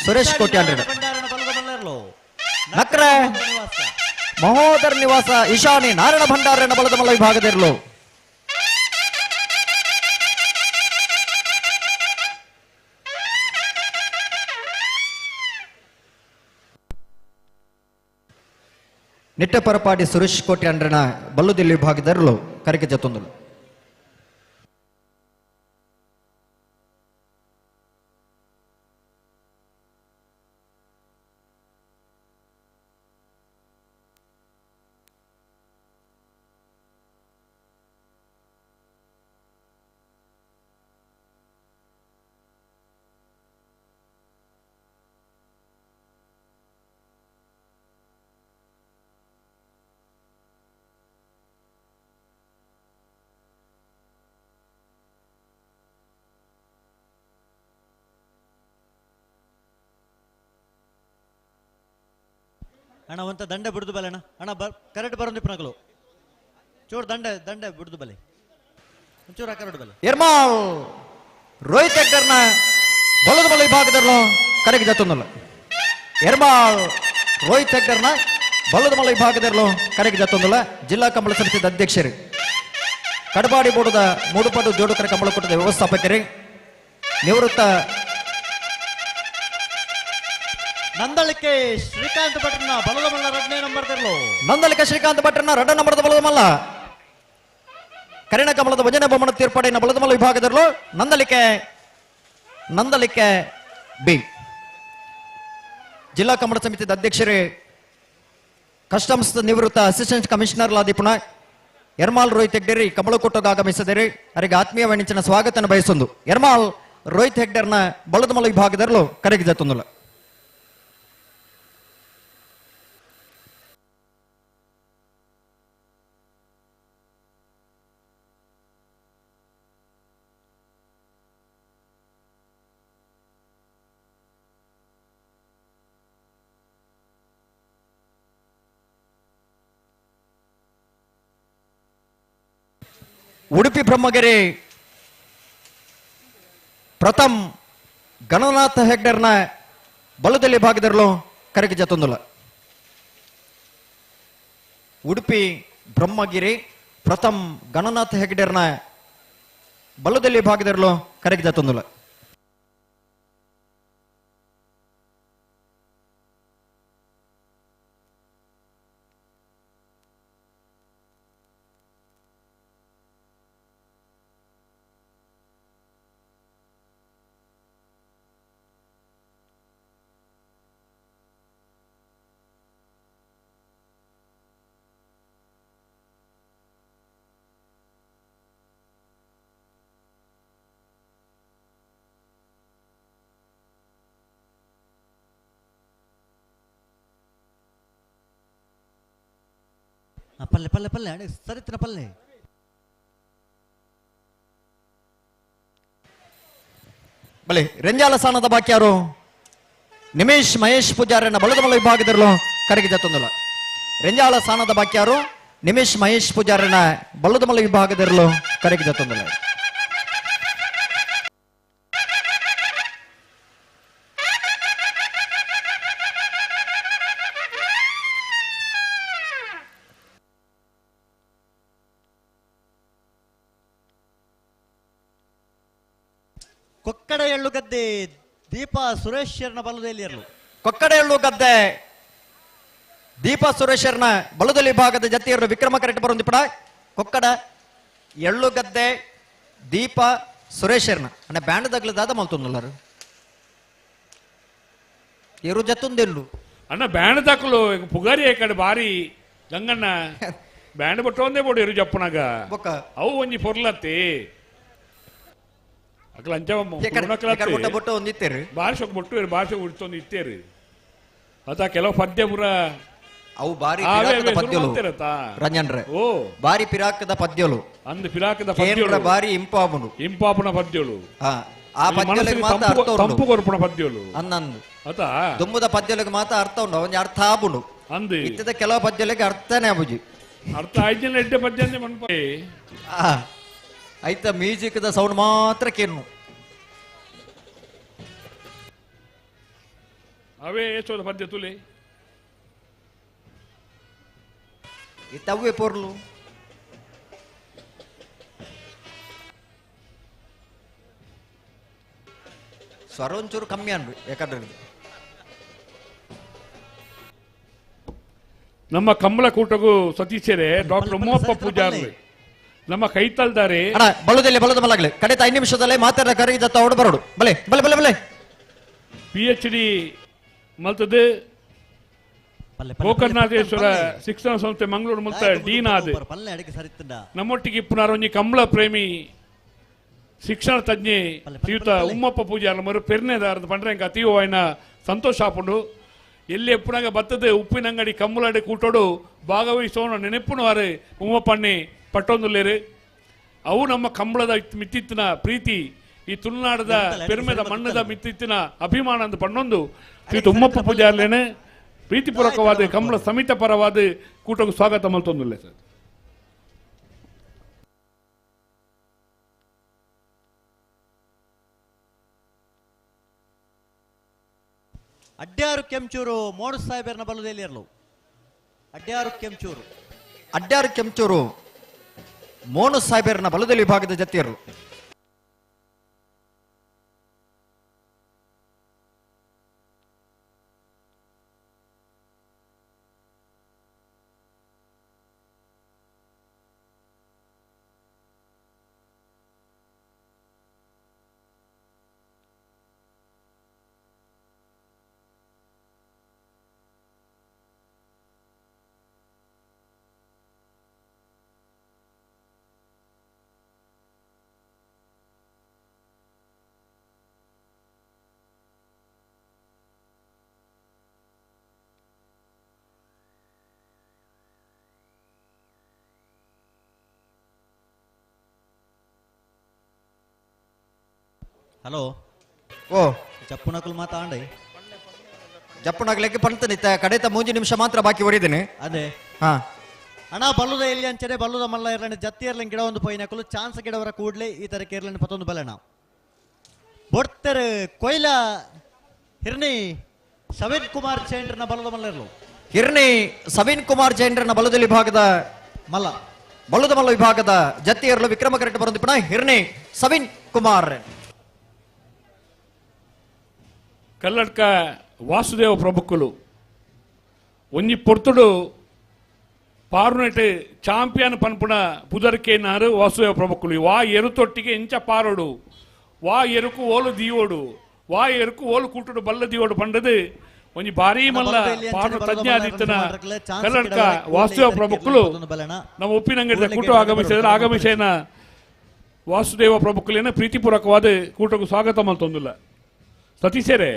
[SPEAKER 5] ಸುರೇಶ್ ಕೋಟ್ಯಾಂಡ್ರನ ನಕ್ರೆ ಮಹೋದರ ನಿವಾಸ ಈಶಾನಿ ನಾರಾಯಣ ಭಂಡಾರನ ಬಲದ ಮಲ್ಲ ವಿಭಾಗದಿರಲು. ನಿಟ್ಟಪರಪಾಡಿ ಸುರೇಶ್ ಕೋಟ್ಯಾಂಡ್ರನ ಬಲ್ಲುದಿಲ್ಲಿ ವಿಭಾಗದರಲು ಕರೆಗೆ ಜತ್ತೊಂದಲು.
[SPEAKER 19] ಅಣ್ಣ ಒಂತ ದಂಡೆ ಬಿಡುದು ಬಲೆ ಅಣ್ಣ. ಅಣ್ಣ ಕರೆಕ್ಟ್ ಬರೋದು ಇಪ್ಪನಕಲು ಚೂರು ದಂಡೆ ದಂಡೆ ಬಿಡುದು ಬಲೆ ಒಂಚೂರು ಕರೆಕ್ಟ್ ಬಲೆ.
[SPEAKER 5] ಎರ್ಮಾಲ್ ರೋಹಿತ್ ಹೆಗ್ಡರ್ನ ಬಲದ ಬಲ ವಿಭಾಗದಲ್ಲೂ ಕರೆಗೆ ಜತ್ತೊಂದಲ್ಲ. ಎರ್ಮಾಲ್ ರೋಹಿತ್ ಹೆಗ್ಡರ್ನ ಬಲದ ಮಲ ವಿಭಾಗದಲ್ಲೂ ಕರೆಗೆ ಜತ್ತೊಂದಲ್ಲ. ಜಿಲ್ಲಾ ಕಂಬಳ ಸಮಿತಿಯ ಅಧ್ಯಕ್ಷರು ಕಡಬಾಡಿ ಬೋರ್ಡದ ಮೂಡುಪಾಡು ಜೋಡುಕರ ಕಂಬಳಕೂಟದ ವ್ಯವಸ್ಥಾಪಕರು ನಿವೃತ್ತ
[SPEAKER 19] ನಂದಳಿಕೆ ಶ್ರೀಕಾಂತ್ ಭಟ್ರನ ಬಲದ ಮಲ್ಲ ಎರಡನೇ ನಂಬರ್ ತೆರಲು.
[SPEAKER 5] ನಂದಳಿಕೆ ಶ್ರೀಕಾಂತ್ ಭಟ್ರನ ಎರಡನೇ ನಂಬರ್ದ ಬಲದ ಮಲ್ಲ ಕರಿಣ ಕಮಲದ ಭಜನೆ ಬೊಮ್ಮನ ತೀರ್ಪಡಿನ ಬಲದ ಮಲ್ಲ ವಿಭಾಗದಲ್ಲೂ ನಂದಳಿಕೆ ನಂದಳಿಕೆ ಬಿ ಜಿಲ್ಲಾ ಕಮಲ ಸಮಿತಿಯ ಅಧ್ಯಕ್ಷರೇ ಕಸ್ಟಮ್ಸ್ ನಿವೃತ್ತ ಅಸಿಸ್ಟೆಂಟ್ ಕಮಿಷನರ್ ಲಾದಿಪುಣ ಎರ್ಮಾಲ್ ರೋಹಿತ್ ಹೆಗ್ಡೆರಿ ಕಮಲಕೋಟಗೆ ಆಗಮಿಸಿದರೆ ಅವರಿಗೆ ಆತ್ಮೀಯ ವಾಣಿಜ್ಯನ ಸ್ವಾಗತನ ಬಯಸೊಂದು. ಎರ್ಮಾಲ್ ರೋಹಿತ್ ಹೆಗ್ಡೆರ್ನ ಬಲದ ಮಲ್ಲ ವಿಭಾಗದಲ್ಲೂ ಕರೆಗೆ ಜತ್ತೊಂದುಲ್ಲ. ಉಡುಪಿ ಬ್ರಹ್ಮಗಿರಿ ಪ್ರಥಮ್ ಗಣನಾಥ ಹೆಗ್ಡರ್ನ ಬಲದಲ್ಲಿ ಭಾಗದರಲು ಕರೆಗೆ ಜತ್ತೊಂದುಲ್ಲ. ಉಡುಪಿ ಬ್ರಹ್ಮಗಿರಿ ಪ್ರಥಮ್ ಗಣನಾಥ ಹೆಗ್ಡರ್ನ ಬಲದಲ್ಲಿ ಭಾಗದರಲು ಕರೆಗೆ ಜತ್ತೊಂದುಲ್ಲ.
[SPEAKER 19] ಪಲ್ಲೆ ಪಲ್ಲೆ ಪಲ್ಲೆ ಅಡೆ ಸರಿತಿನ ಪಲ್ಲೆ
[SPEAKER 5] ಬಲೆ ರೆಂಜಾಲ ಸ್ಥಾನದ ಬಾಕಿ ಯಾರು ನಿಮೇಶ್ ಮಹೇಶ್ ಪೂಜಾರನ್ನ ಬಲದಮಲ ವಿಭಾಗದಲ್ಲೂ ಕರಗಿದ ತೊಂದಲ ರೆಂಜಾಳ ಸ್ಥಾನದ ಬಾಕಿ ಯಾರು ನಿಮೇಶ್ ಮಹೇಶ್ ಪೂಜಾರನ್ನ ಬಲ್ಲದಮಲ ವಿಭಾಗದಲ್ಲೂ ಕರಗಿದ ತೊಂದಲ.
[SPEAKER 19] ಕೊಕ್ಕಡ ಎಳ್ಳು ಗದ್ದೆ ದೀಪಾ ಸುರೇಶ್ ಬಲದಲ್ಲಿ
[SPEAKER 5] ಕೊಕ್ಕಡ ಎಳ್ಳು ಗದ್ದೆ ದೀಪಾ ಸುರೇಶರ್ನ ಬಲದಲ್ಲಿ ಭಾಗದ ಜತಿಯರು ವಿಕ್ರಮ ಕರೆಕ್ಟ್ ಬರೋಂದಿಪಡ ಕೊಕ್ಕಡ ಎಳ್ಳು ಗದ್ದೆ ದೀಪಾ ಸುರೇಶರ್ನ ಅಣ್ಣ ಬ್ಯಾಂಡ್ ದಗ್ಲದಾದ ಮಲ್ತೊಂದುಲ್ಲಾರು ಎರು ಜತ್ತೊಂದೆಲ್ಲು
[SPEAKER 3] ಅಣ್ಣ ಬ್ಯಾಂಡ್ ದಾಕಲು ಪುಗಾರಿ ಕಡೆ ಬಾರಿ ಗಂಗಣ್ಣ ಬ್ಯಾಂಡ್ ಬಟ್ಟೊಂದೇ ಬೋಡು ಎರು ಜಪ್ಪನಾಗ ಅವು ಒಂಜಿ ಪೊರ್ಲತ್ತಿ ಅಕ್ಲ ಅಂಚ
[SPEAKER 5] ಬೊಟ್ಟು ಒಂದಿತ್ತೇರು
[SPEAKER 3] ಭಾಷೆಗೆ ಬೊಟ್ಟು ಭಾಷೆ ಉಡ್ತೊಂದು ಇತ್ತೇರು ಅತ ಕೆಲವು ಪದ್ಯ ಪುರ
[SPEAKER 5] ಅವು ಬಾರಿ ಪಿರಾಕದ ಪದ್ಯಲು ರಂಜನ್ರೆ
[SPEAKER 3] ಓ
[SPEAKER 5] ಬಾರಿ ಪಿರಾಕದ ಪದ್ಯಲು
[SPEAKER 3] ಅಂದ್ ಪಿರಾಕದ
[SPEAKER 5] ಪದ್ಯಲು ಬಾರಿ ಇಂಪಾಪುನು
[SPEAKER 3] ಇಂಪಾಪುನ ಪದ್ಯಲು
[SPEAKER 5] ಆ ಪದ್ಯಗಳಿಗೆ ಮಾತ್ರ ಅರ್ಥ ಉಂಟು
[SPEAKER 3] ತಂಪು ಕೊರ್ಪುನ ಪದ್ಯಲು
[SPEAKER 5] ಅನ್ನಂದು
[SPEAKER 3] ಅತ
[SPEAKER 5] ದುಂಬುದ ಪದ್ಯಗಳಿಗೆ ಮಾತ್ರ ಅರ್ಥ ಉಂಟು ಒಂಜಿ ಅರ್ಥ ಆಪುಂಡು
[SPEAKER 3] ಅಂದು
[SPEAKER 5] ಇತ್ತದ ಕೆಲವು ಪದ್ಯಗಳಿಗೆ ಅರ್ಥನೇ ಆಪುಜಿ
[SPEAKER 3] ಅರ್ಥ ಆಯ್ತಿಲ್ಲ ಎಡ್ಡೆ ಪದ್ಯ ಅಂದೆ ಮನ್ಪ
[SPEAKER 5] ಐತ ಮ್ಯೂಸಿಕ್ the sound ಮಾತ್ರ ಕೇನು
[SPEAKER 3] ಅವೇ ಏಸೋದ ಪದ್ಯ ತುಲೆ
[SPEAKER 5] ಇತ್ತವ್ವೆ ಪೊರ್ಲು ಸ್ವರ ಒಂಚೂರು ಕಮ್ಮಿ ಅನ್ರಿ ಯಾಕಂದ್ರೆ
[SPEAKER 3] ನಮ್ಮ ಕಮಲಕೂಟಗೂ ಸತೀಶರೇ ಡಾಕ್ಟರ್ ಉಮ್ಮಪ್ಪ ಪೂಜಾರಿ ನಮ್ಮ ಕೈತಲ್ದಾರೆ
[SPEAKER 5] ಅಣ್ಣ ಬಲದಲ್ಲಿ ಬಲದ ಮಲಗಲಿ ಕಡೆತ 5 ನಿಮಿಷದಲ್ಲೇ ಮಾತಾಡ ಕರಗಿದ ತಗೊಂಡು ಬರೋಡು ಬಲೆ ಬಲೆ ಬಲೆ ಬಲೆ
[SPEAKER 3] PhD ಮಲ್ತದೆ ಗೋಕರ್ಣಾಥೇಶ್ವರ ಶಿಕ್ಷಣ ಸಂಸ್ಥೆ ಮಂಗಳೂರು ಮುಲ್ತ ಡೀನ್ ಆದ ನಮ್ಮೊಟ್ಟಿಗೆ ಇಪ್ಪುನಾರೊಂಜಿ ಕಮಲ ಪ್ರೇಮಿ ಶಿಕ್ಷಣ ತಜ್ಞೆ ಶ್ರೀಯುತ ಉಮ್ಮಪ್ಪ ಪೂಜಾರ ಮರು ಪೆರ್ನೆದಾರದ ಪಂಡ್ರೆಂಕ ಅತೀವವಾಯಿನ ಸಂತೋಷ ಆಪುಂಡು ಎಲ್ಲಿ ಎಪ್ಪುನಾಗ ಬತ್ತದೆ ಉಪ್ಪಿನಂಗಡಿ ಕಮ್ಮುಲಾಡಿ ಕೂಟೋಡು ಭಾಗವಹಿಸೋಣ ನೆನಪುನವಾರು ಉಮ್ಮಪ್ಪಣ್ಣಿ ಪಟ್ಟೊಂದುಲ್ಲೇರು ಅವು ನಮ್ಮ ಕಂಬಳದ ಮಿತ್ತಿತ್ತಿನ ಪ್ರೀತಿ ಈ ತುಳುನಾಡದ ಪೆರುಮೆದ ಮಣ್ಣದ ಮಿತ್ತಿತ್ತಿನ ಅಭಿಮಾನ ಅಂತ ಪಣ್ಣೊಂದು ಶ್ರೀಯುತ ಉಮ್ಮಪ್ಪ ಪೂಜಾರ್ಲೇನೆ ಪ್ರೀತಿಪೂರ್ವಕವಾದ ಕಂಬಳ ಸಮಿತ ಪರವಾದ ಕೂಟಕ್ಕೆ ಸ್ವಾಗತ ಮಲ್ತೊಂದುಲ್ಲೆ ಸರ್.
[SPEAKER 19] ಅಡ್ಯಾರು ಕೆಂಚೂರು ಮೋಡು ಸಾಹೇಬರ್ನ ಬಲದಲ್ಲಿ ಇರಲು ಅಡ್ಯಾರು ಕೆಂಚೂರು
[SPEAKER 5] ಅಡ್ಯಾರು ಕೆಂಚೂರು ಮೋನು ಸಾಹೇಬರ್ನ ಬಲದಲ್ಲಿ ವಿಭಾಗದ ಜತಿಯರು
[SPEAKER 19] ಹಲೋ
[SPEAKER 5] ಓ
[SPEAKER 19] ಜಪ್ಪುನಕುಲ್ ಮಾತಾಂಡೆ
[SPEAKER 5] ಜಪ್ಪುನಕುಲಕ್ಕೆ ಪಂತನಿ ಕಡೆತ 3 ನಿಮಿಷ ಮಾತ್ರ ಬಾಕಿ ಒರಿದ್ದೀನಿ
[SPEAKER 19] ಅದೇ
[SPEAKER 5] ಹಾ
[SPEAKER 19] ಅಣ್ಣ ಬಲ್ಲುದ ಎಲ್ಲಿ ಅಂಚನೆ ಬಲ್ಲುದ ಮಲ್ಲ ಇರ್ಲಂಡೆ ಜತ್ತಿ ಇರ್ಲಂಗ್ ಗಿಡ ಒಂದು ಪೋಯಿನಕುಲು ಚಾನ್ಸ್ ಗಿಡವರ ಕೂಡ್ಲೆ ಈ ತರ ಕೇರ್ಲಂಡೆ ಪತ್ತೊಂದು ಬಲಣ ಬೊಡ್ತೆರ್ ಕೊಯ್ಲ ಹಿರ್ನಿ ಸವಿನ್ ಕುಮಾರ್ ಚೇಂಡ್ರನ ಬಲ್ಲದ ಮಲ್ಲ ಇರ್ಲು
[SPEAKER 5] ಹಿರ್ನಿ ಸವಿನ್ ಕುಮಾರ್ ಜೈನ್ರನ ಬಲದಲ್ಲಿ ವಿಭಾಗದ
[SPEAKER 19] ಮಲ್ಲ
[SPEAKER 5] ಬಲ್ಲದ ಮಲ್ಲ ವಿಭಾಗದ ಜತ್ತಿ ಇರಲು ವಿಕ್ರಮ ಕರೆಕ್ಟ್ ಬರೋದಿಪ್ಪಣ ಹಿರ್ನಿ ಸವಿನ್ ಕುಮಾರ್.
[SPEAKER 3] ಕಲ್ಲಡ್ಕ ವಾಸುದೇವ ಪ್ರಭುಕ್ಕುಲು ಒಂಜಿ ಪೊರ್ತುಡು ಪಾರುನೆಟ್ ಚಾಂಪಿಯನ್ ಪನ್ಪುಣ ಪುದರ್ಕೇನಾರು ವಾಸುದೇವ ಪ್ರಭುಕ್ಕುಲು ವಾ ಎರುತೊಟ್ಟಿಗೆ ಇಂಚ ಪಾರೋಡು ವಾ ಎರುಕು ಓಲು ದಿಯೋಡು ವಾ ಎರುಕು ಓಲು ಕೂಟುಡು ಬಲ್ಲ ದಿಯೋಡು ಪಂಡದು ಒಂಜಿ ಭಾರೀ ಮಲ್ಲ ಪಾರು ತಜ್ಞ ಆದಿತ್ತನ ಕಲ್ಲಡ್ಕ ವಾಸುದೇವ ಪ್ರಭುಕ್ಕುಲು ನಮ್ಮ ಉಪ್ಪಿನಂಗಡಿದ ಕೂಟ ಆಗಮಿಸಿದ್ರೆ ಆಗಮಿಸೇನ ವಾಸುದೇವ ಪ್ರಭುಕ್ಕುಲೇನ ಪ್ರೀತಿಪೂರ್ವಕವಾದ ಕೂಟಕ್ಕೂ ಸ್ವಾಗತ ಮಲ್ತೊಂದಿಲ್ಲ. ಸತೀಶರೇ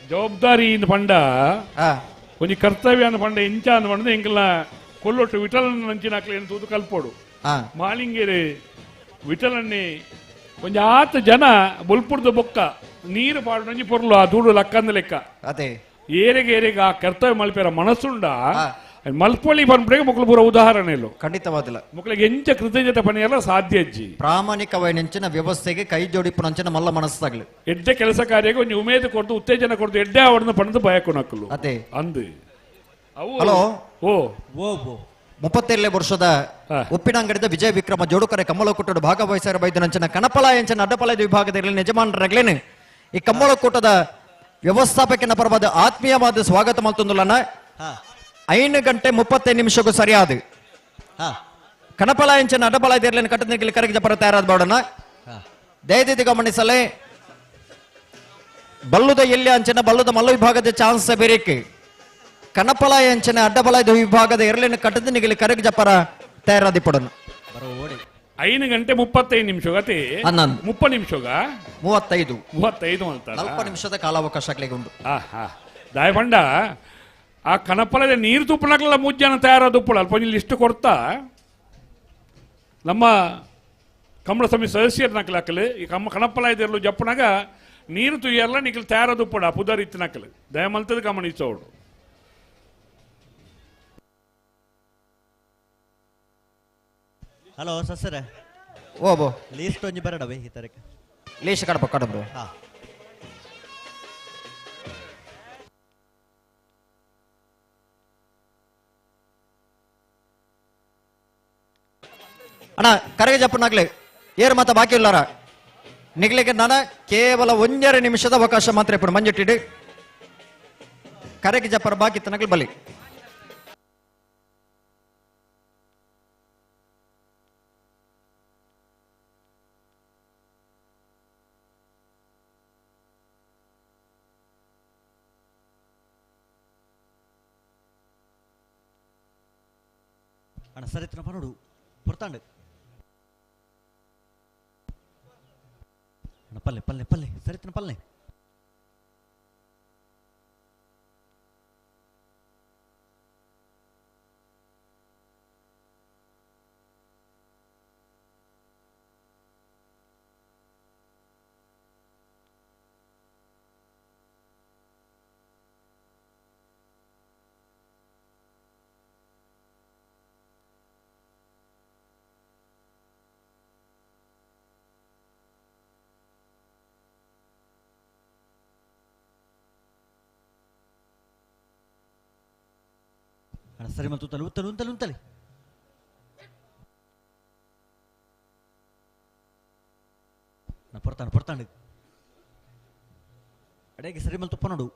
[SPEAKER 3] ಜವಾಬ್ದಾರಿ ಪಂಡ ಒಂಜಿ ಕರ್ತವ್ಯ ಪಂಡ ಇಂಚ ಅಂದ್ ಪಂಡ ಎಂಕಲ್ನ ಕೊಲ್ಲೊಟ್ಟು ವಿಠಲನ ನಂಚಿನಾಕ್ಲೇನು ತೂದು ಕಲ್ಪೋಡು. ಮಾಳಿಂಗೇರಿ ವಿಠಲನ್ನೇ ಒಂಜಿ ಆತ ಜನ ಬೊಲ್ಪುಡ್ದು ಬೊಕ್ಕ ನೀರು ಪಾಡು ಪೊರ್ಲು ಆ ದೂಡು ಲಕ್ಕಂದ ಲೆಕ್ಕ.
[SPEAKER 5] ಅದೇ
[SPEAKER 3] ಏರೆಗೆ ಏರೆಗೆ ಆ ಕರ್ತವ್ಯ ಮಲ್ಪೇರ ಮನಸ್ಸುಂಡ ಮಲ್ಪೊಳಿ ಪನ್ಪುಡೆಗೆ ಮೊಕ್ಕಳು ಪೂರ ಉದಾಹರಣೆ ಇಲ್ಲ.
[SPEAKER 5] ಖಂಡಿತವಾದಿಲ್ಲ.
[SPEAKER 3] ಮೊಕ್ಕಳಿಗೆ ಎಂಚ ಕೃತಜ್ಞತೆ ಪಣಿಯಲ್ಲ ಸಾಧ್ಯ ಅಜ್ಜಿ.
[SPEAKER 5] ಪ್ರಾಮಾಣಿಕವೈನಂಚಿನ ವ್ಯವಸ್ಥೆಗೆ ಕೈ ಜೋಡಿಪುನಂಚಿನ ಮಲ್ಲ ಮನಸ್ಸಾಗ್ಲಿ.
[SPEAKER 3] ಎಡ್ಡೆ ಕೆಲಸ ಕಾರ್ಯಕ್ಕೆ ಒಂಜಿ ಉಮೇದು ಕೊಡ್ದು ಉತ್ತೇಜನ ಕೊಡ್ದು ಎಡ್ಡೆ ಅವಡನ್ನು ಪಣದು ಬಯಕು ನಕ್ಕಲು.
[SPEAKER 5] ಅದೇ
[SPEAKER 3] ಅಂದು
[SPEAKER 5] ಹಲೋ
[SPEAKER 3] ಓ
[SPEAKER 5] 37 ವರ್ಷದ ಉಪ್ಪಿನಂಗಡಿದ ವಿಜಯ ವಿಕ್ರಮ ಜೋಡುಕರೆ ಕಮ್ಮಲಕೂಟದ ಭಾಗವಹಿಸಿದ ಬೈದನಂಚಿನ ಕಣಪಲಾಯಂಚಿನ ಅಡ್ಡಪಲಾಯದ ವಿಭಾಗದಲ್ಲಿ ಯಜಮಾನರಾಗ್ಲೇನೆ ಈ ಕಮ್ಮಲಕೂಟದ ವ್ಯವಸ್ಥಾಪಕನ ಪರವಾದ ಆತ್ಮೀಯವಾದ ಸ್ವಾಗತ ಮಲ್ತೊಂದುಲನ 5 ಗಂಟೆ 35 ನಿಮಿಷಕ್ಕೂ ಸರಿಯಾದ ಕಣಪಲಾಯಂಚಿನ ಅಡ್ಡಪಲಾಯದ ಕಟ್ಟದ ಕರಗಿ ಜಪರ ತಯಾರಾದ ಬಾಡೋಣ. ದಯದಿದ್ದು ಗಮನಿಸಲೇ ಬಲ್ಲುದ ಎಲ್ಲಿ ಅಂಚಿನ ಬಲ್ಲುದ ಮಲ್ಲ ವಿಭಾಗದ ಚಾನ್ಸ್ ಬೇರೇಕೆ ಕಣಪಲಾಯಂಚಿನ ಅಡ್ಡಬಲಾಯದ ವಿಭಾಗದ ಎರಲಿನ ಕಟ್ಟದ ನಿಗಲಿ ಕರಗಿ ಜಪರ ತಯಾರಾದಿ ಪಡೋಣ.
[SPEAKER 3] 5 ಗಂಟೆ 35 ನಿಮಿಷ ಗತಿ 30 ನಿಮಿಷಗ
[SPEAKER 5] 35
[SPEAKER 3] 35 ಅಂತ
[SPEAKER 5] 40 ನಿಮಿಷದ ಕಾಲಾವಕಾಶ ಉಂಟು.
[SPEAKER 3] ದಾಯಪಂಡ ಆ ಕಣಪಲದ ನೀರು ತುಪ್ಪನಕ್ಲೆಲ್ಲ ಮುಜ್ಜನ ತಯಾರಾದ ಉಪ್ಪಳು ಅಲ್ಪ ಲಿಸ್ಟ್ ಕೊಡ್ತಾ ನಮ್ಮ ಕಮಲ ಸಮಿತಿ ಸದಸ್ಯರು ನಕಲಾಕಲು ಈ ಕಮ್ಮ ಕಣಪಲ ಇದಿರಲು ಜಪ್ಪನಾಗ ನೀರು ತುಯ್ಯಲ್ಲ ನಿಖಲ್ ತಯಾರಾದ ಉಪ್ಪಡು ಆ ಪುದರ್ ಇತ್ತು ನಕಲು ದಯಮಲ್ತದ ಗಮನಿಸೋಡು.
[SPEAKER 19] ಹಲೋ ಸಸರೆ
[SPEAKER 5] ಓಬೋ
[SPEAKER 19] ಲೀಸ್ಟ್ ಒಂಜಿ ಬರಡವೆ ಈ ತಾರೀಕು
[SPEAKER 5] ಲೀಸ್ಟ್ ಕಡಪ ಕಡಬ್ರು. ಅಣ್ಣ ಕರಗೆ ಜಪ್ಪನಾಗ್ಲಿ ಏರು ಮಾತ ಬಾಕಿ ಇಲ್ಲಾರ ನಿಗ್ಲಿಕ್ಕೆ ನಾನ ಕೇವಲ 1.5 ನಿಮಿಷದ ಅವಕಾಶ ಮಾತ್ರ ಇಪ್ಪಡು ಮಂಜುಟ್ಟಿಡು ಕರಗೆ ಜಪ್ಪರ ಬಾಕಿ ತನಗ್ಲಿ ಬಲಿ.
[SPEAKER 19] ಅಣ್ಣ ಸರಿ ನೋಡು ಪೊರ್ತಾಂಡು ಅಣ್ಣ ಪಲ್ಲೆ ಪಲ್ಲೆ ಪಲ್ಲೆ ಸರಿತನ ಪಲ್ಲೆ. ಅಣ್ಣ ಸರಿ ಮತ್ತು ಉತ್ತಲು ಉತ್ತಲು ಉಂತಲು ಉಂತಲಿ. ನಾ ಪೊರ್ತಾಂಡು ಪೊರ್ತಾಂಡು ಅಡೇಗೆ ಸರಿ ಮಲ್ ತುಪ್ಪ ನೋಡು.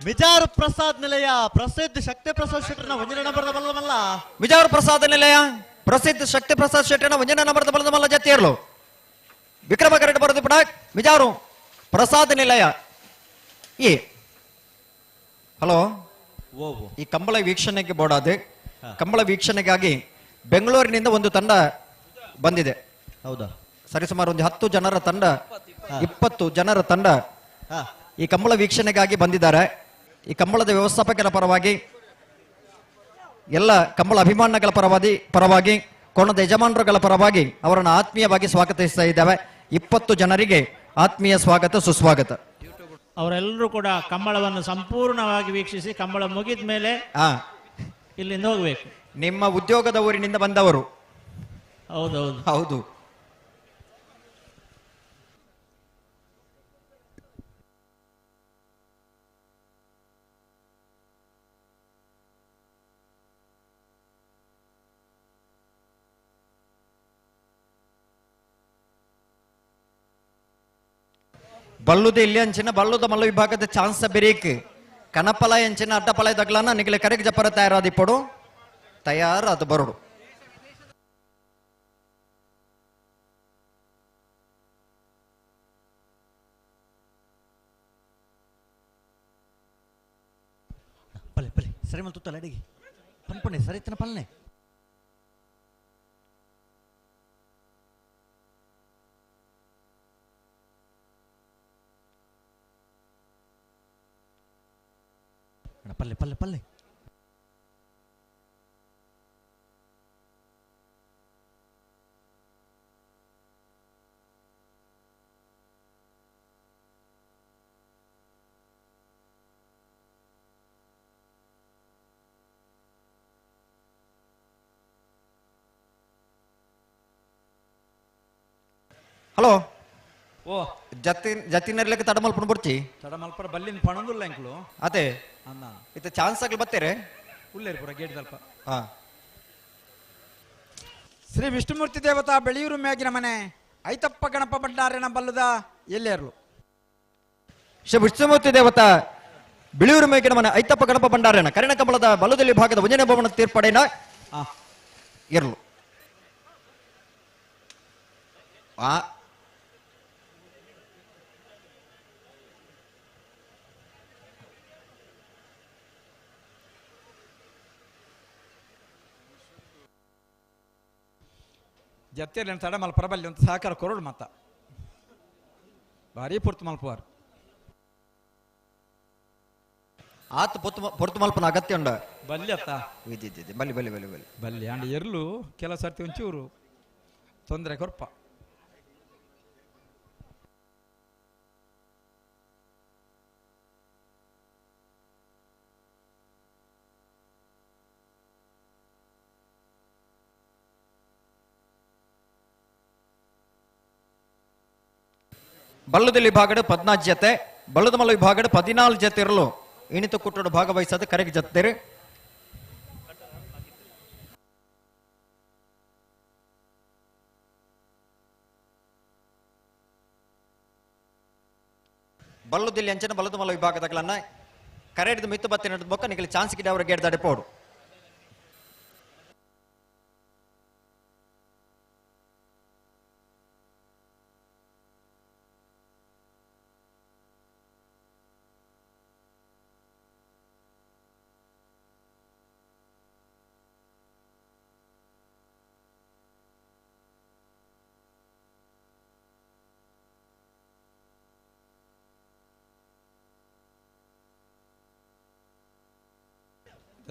[SPEAKER 19] ಮಿಜಾರು ಪ್ರಸಾದ್ ನಿಲಯ ಪ್ರಸಿದ್ಧ ಶಕ್ತಿ ಪ್ರಸಾದ್ ಶೆಟ್ಟರ್ನ ಒಂದನೇ ನಂಬರ್ದ ಬಲ್ಲ ಮಲ್ಲ.
[SPEAKER 5] ಮಿಜಾರು ಪ್ರಸಾದ್ ನಿಲಯ ಪ್ರಸಿದ್ಧ ಶಕ್ತಿ ಪ್ರಸಾದ್ ಶೆಟ್ಟರ್ನ ಒಂದನೇ ನಂಬರ್ದ ಬಲ್ಲದ ಮಲ್ಲ ಜತಿಯರ್ಲು ವಿಕ್ರಮ ಕರೆಕ್ಟ್ ಬರೋದು ಪಡ ಮಿಜಾರು ಪ್ರಸಾದ್ ನಿಲಯ. ಈ ಹಲೋ ಈ ಕಂಬಳ ವೀಕ್ಷಣೆಗೆ ಬೋಡಾದ ಕಂಬಳ ವೀಕ್ಷಣೆಗಾಗಿ ಬೆಂಗಳೂರಿನಿಂದ ಒಂದು ತಂಡ ಬಂದಿದೆ.
[SPEAKER 19] ಹೌದಾ?
[SPEAKER 5] ಸರಿಸುಮಾರು ಒಂದು 10 ಜನರ ತಂಡ, 20 ಜನರ ತಂಡ ಈ ಕಂಬಳ ವೀಕ್ಷಣೆಗಾಗಿ ಬಂದಿದ್ದಾರೆ. ಈ ಕಂಬಳದ ವ್ಯವಸ್ಥಾಪಕರ ಪರವಾಗಿ, ಎಲ್ಲ ಕಂಬಳ ಅಭಿಮಾನಿಗಳ ಪರವಾಗಿ, ಕೋಣದ ಯಜಮಾನರುಗಳ ಪರವಾಗಿ ಅವರನ್ನು ಆತ್ಮೀಯವಾಗಿ ಸ್ವಾಗತಿಸ್ತಾ ಇದ್ದೇವೆ. 20 ಜನರಿಗೆ ಆತ್ಮೀಯ ಸ್ವಾಗತ, ಸುಸ್ವಾಗತ.
[SPEAKER 21] ಅವರೆಲ್ಲರೂ ಕೂಡ ಕಂಬಳವನ್ನು ಸಂಪೂರ್ಣವಾಗಿ ವೀಕ್ಷಿಸಿ ಕಂಬಳ ಮುಗಿದ ಮೇಲೆ ಇಲ್ಲಿಂದ ಹೋಗಬೇಕು.
[SPEAKER 5] ನಿಮ್ಮ ಉದ್ಯೋಗದ ಊರಿನಿಂದ ಬಂದವರು.
[SPEAKER 21] ಹೌದೌದು,
[SPEAKER 5] ಹೌದು. ಬಲ್ಲುದ ಇಲ್ಲಿ ಅಂಚಿನ ಬಲ್ಲುದ ಮಲ್ಲ ವಿಭಾಗದ ಚಾನ್ಸ್ ಬೆರೀಕ್ ಕನಪಲ ಎಂಚಿನ ಅಡ್ಡಪಲ ತಗ್ಲಾನ ನಿಗಲೆ ಕರೆಗೆ ಜಪರ ತಯಾರಾದಿಪ್ಪಡು ತಯಾರಾದ ಬರುಡು.
[SPEAKER 19] ಪಲ್ಲೆ ಪಲ್ಲೆ ಸರಿ ಮಲ್ ತುತ್ತಲ್ಲ ಅಡಿಗೆ ಪನ್ಪಣೆ ಸರಿ ತನ ಪಲ್ಲೆ. ಪಲ್ಲೆ ಪಲ್ಲೆ ಪಲ್ಲೆ.
[SPEAKER 5] ಹಲೋ
[SPEAKER 16] ಓ
[SPEAKER 5] ಜತಿನ್ ಜತಿನರ್ಲಕ್ಕೆ ತಡಮಲ್ಪನ ಬುಡ್ಚಿ
[SPEAKER 16] ತಡಮಲ್ಪರ ಬಲ್ಲಿನ ಪಣಂದುಲ್ಲ ಎಂಕ್ಲು
[SPEAKER 5] ಅದೇ
[SPEAKER 16] ಅನ್ನ
[SPEAKER 5] ಇತ್ತ ಚಾನ್ಸ್ ಆಗ್ಲಿ ಬತ್ತೀರಿ
[SPEAKER 16] ಉಲ್ಲೇರಿ ಪೂರ ಗೇಟ್ ದಲ್ಪ.
[SPEAKER 5] ಹಾ.
[SPEAKER 16] ಶ್ರೀ ವಿಷ್ಣುಮೂರ್ತಿ ದೇವತಾ ಬೆಳೆಯೂರು ಮೇಗಿನ ಮನೆ ಐತಪ್ಪ ಗಣಪ ಭಂಡಾರನ ಬಲ್ಲದ ಎಲ್ಲೇರ್ಲು.
[SPEAKER 5] ಶ್ರೀ ವಿಷ್ಣುಮೂರ್ತಿ ದೇವತಾ ಬಿಳಿಯೂರು ಮೇಗಿನ ಮನೆ ಐತಪ್ಪ ಗಣಪ ಭಂಡಾರನ ಕರಿಣ ಕಮಲದ ಬಲ್ಲದಲ್ಲಿ ಭಾಗದ ಒಂಜನೇ ಭವನ ತೀರ್ಪಡೆನ ಇರ್ಲು. ಆ
[SPEAKER 16] ಜತ್ತಿರ್ಲಿ ತಡ ಮಲ್ಪ ಬಲ್ಲಿ ಒಂದು ಸಹಕಾರ ಕೊರೋಡು ಮತ್ತ ಭಾರಿ ಪೊರ್ತು ಮಲ್ಪುವಾರು.
[SPEAKER 5] ಆತ ಪೊತ್ತು ಪೊರ್ತು ಮಲ್ಪನ ಅಗತ್ಯ ಉಂಡ
[SPEAKER 16] ಬಲ್ಲಿ ಅತ್ತ
[SPEAKER 5] ಇದ್ದಿದ್ದಿದ್ದು ಬಲ್ಲಿ ಬಲ್ಲಿ ಬಲ್ಲಿ ಬಲ್ಲಿ
[SPEAKER 16] ಬಲ್ಲಿ ಅಂಡ್ ಎರ್ಲು ಕೆಲ ಸರ್ತಿ ಒಂಚೂರು ತೊಂದರೆ ಕೊರ್ಪ.
[SPEAKER 5] ಬಲ್ಲದಲ್ಲಿ ಭಾಗಡು 14 ಜತೆ, ಬಲ್ಲದ ಮಲ್ಲ ವಿಭಾಗಡು 14 ಜತೆ ಇರಲು ಇಣಿತ ಕುಟ್ಟೋಡು ಭಾಗವಹಿಸೋದು ಕರೆಗೆ ಜತ್ತೇರಿ. ಬಲ್ಲದಲ್ಲಿ ಅಂಚನ ಬಲ್ಲದ ಮಲ್ಲ ವಿಭಾಗದಗಳನ್ನ ಕರೆ ಹಿಡಿದು ಮಿತ್ತು ಬತ್ತಿ ನಡೆದ ಬೊಕ್ಕ ನಿಗಲಿ ಚಾನ್ಸ್ ಗಿಡ ಅವರ ಗೇಟ್ ದಾಡಿ ಪೋಡು.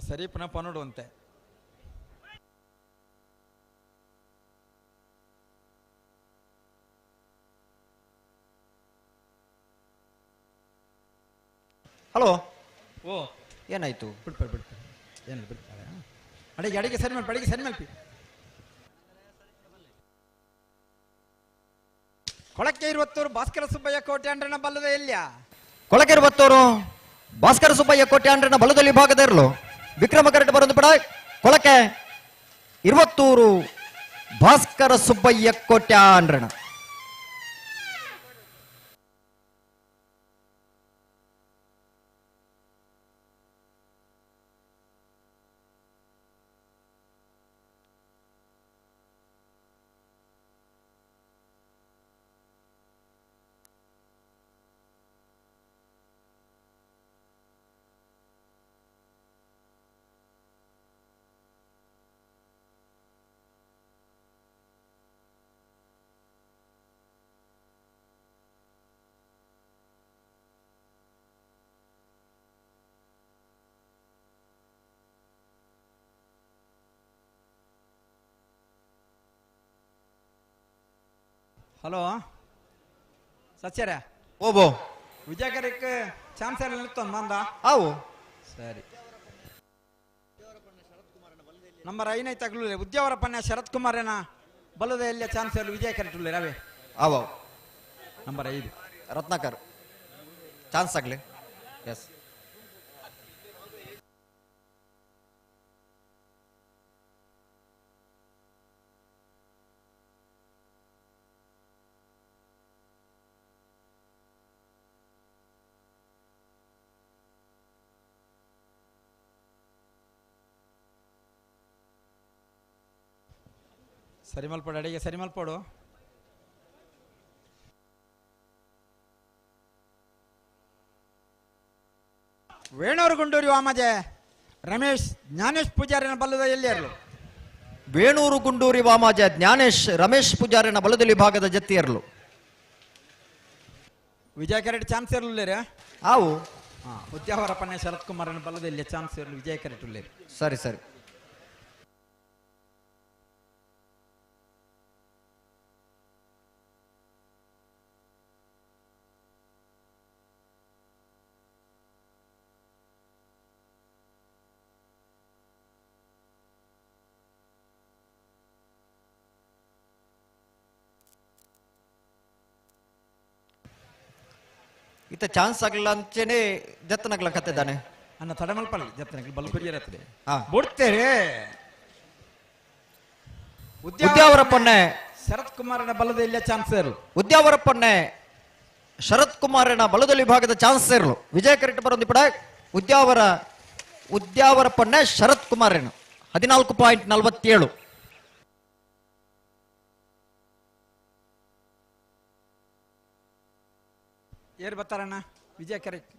[SPEAKER 16] ಸರಿ ಪುನಃ ಪನೋಡುವಂತೆ.
[SPEAKER 5] ಹಲೋ
[SPEAKER 16] ಓ
[SPEAKER 5] ಏನಾಯ್ತು?
[SPEAKER 16] ಬಿಡ್ತಾರೆ ಬಿಡ್ತಾರೆ ಏನು ಬಿಡ್ತಾರೆ. ಅಡಿಗೆ ಅಡಿಗೆ ಸರಿ ಮಲ್ಪ, ಅಡಿಗೆ ಸರಿ ಮಲ್ಪಿ. ಕೊಳಕ್ಕೆ ಇರುವತ್ತೂರು ಭಾಸ್ಕರ ಸುಬ್ಬಯ್ಯ ಕೋಟೆ ಅಂಡ್ರನ ಬಲ್ಲದ ಎಲ್ಲಿಯ?
[SPEAKER 5] ಕೊಳಕೆ ಇರುವತ್ತೂರು ಭಾಸ್ಕರ ಸುಬ್ಬಯ್ಯ ಕೋಟೆ ಅಂಡ್ರನ ಬಲದಲ್ಲಿ ಭಾಗದ ಇರಲು ವಿಕ್ರಮ ಕರೆಟ್ ಬರೋದು ಬಿಡ. ಕೊಳಕೆ ಇರುವತ್ತೂರು ಭಾಸ್ಕರ ಸುಬ್ಬಯ್ಯ ಕೋಟೆ ಅಂಡ್ರನ.
[SPEAKER 16] ಹಲೋ ಸಚ್ಯರ
[SPEAKER 5] ಓಬೋ
[SPEAKER 16] ವಿಜಯಕರಕ್ಕೆ ಚಾನ್ಸ್ ಎಲ್ಲ ನಿಲ್ತೊಂದು ಬಂದ
[SPEAKER 5] ಅವು
[SPEAKER 16] ಸರಿ. ನಂಬರ್ ಐನೈ ತಗಲುಲೆ ಉದ್ಯಾವರ ಪನ್ಯ ಶರತ್ ಕುಮಾರೇನ ಬಲ್ಲದ ಎಲ್ಲ ಚಾನ್ಸ್ ಎಲ್ಲ ವಿಜಯ ಕರೆಕ್ಟ್ ರವಿ
[SPEAKER 5] ಅವ
[SPEAKER 16] ನಂಬರ್ 5
[SPEAKER 5] ರತ್ನಾಕರ್ ಚಾನ್ಸ್ ಆಗಲಿ. ಎಸ್
[SPEAKER 16] ಸರಿ ಮಲ್ಪಡು, ಅಡಿಗೆ ಸರಿ ಮಲ್ಪಡು. ವೇಣೂರು ಗುಂಡೂರಿ ವಾಮಜೆ ರಮೇಶ್ ಜ್ಞಾನೇಶ್ ಪೂಜಾರಿನ ಬಲ್ಲದ ಎಲ್ಲಿಯರ್ಲು?
[SPEAKER 5] ವೇಣೂರು ಗುಂಡೂರಿ ವಾಮಾಜ ಜ್ಞಾನೇಶ್ ರಮೇಶ್ ಪೂಜಾರಿನ ಬಲದಲ್ಲಿ ಭಾಗದ ಜತ್ತಿಯರ್ಲು.
[SPEAKER 16] ವಿಜಯ ಕರೆಕ್ಟ್ ಚಾನ್ಸ್ ಇರಲಿಲ್ಲ.
[SPEAKER 5] ಆವು
[SPEAKER 16] ಉದ್ಯಾವರ ಪನ್ನೆ ಶರತ್ ಕುಮಾರ್ ಬಲದಲ್ಲಿ ಚಾನ್ಸ್ ವಿಜಯ ಕರೆಟುಲ್ಲೇರು.
[SPEAKER 5] ಸರಿ ಸರಿ. ಇತ್ತ ಚಾನ್ಸ್ ಆಗಲಿಲ್ಲ ಅಂಚೇನೆ ಜತ್ತನಗ್ಲ ಕತ್ತಿದ್ದಾನೆ.
[SPEAKER 16] ಅನ್ನ ತಡಮಲ್ಪಲ್ಲಿ ಜತ್ತನಗ್ಲ ಬಲ್ ಕೊರಿಯರತ್ತದೆ ಬಿಡ್ತೇರೆ.
[SPEAKER 5] ಉದ್ಯಾವರ ಪೊನ್ನೆ
[SPEAKER 16] ಶರತ್ ಕುಮಾರನ ಬಲದ ಇಲ್ಲ ಚಾನ್ಸ್ ಇರಲು.
[SPEAKER 5] ಉದ್ಯಾವರ ಪೊನ್ನೆ ಶರತ್ ಕುಮಾರನ ಬಲದಲ್ಲಿ ವಿಭಾಗದ ಚಾನ್ಸ್ ಇರಲು ವಿಜಯ ಕರೆಕ್ಟ್ ಬರೋದು ಪಡ. ಉದ್ಯಾವರ ಪೊನ್ನೆ ಶರತ್ ಕುಮಾರನ 14.47.
[SPEAKER 16] ಏರ್ ಬರ್ತಾರಣ್ಣ ವಿಜಯ ಕರೆಕ್ಟ್.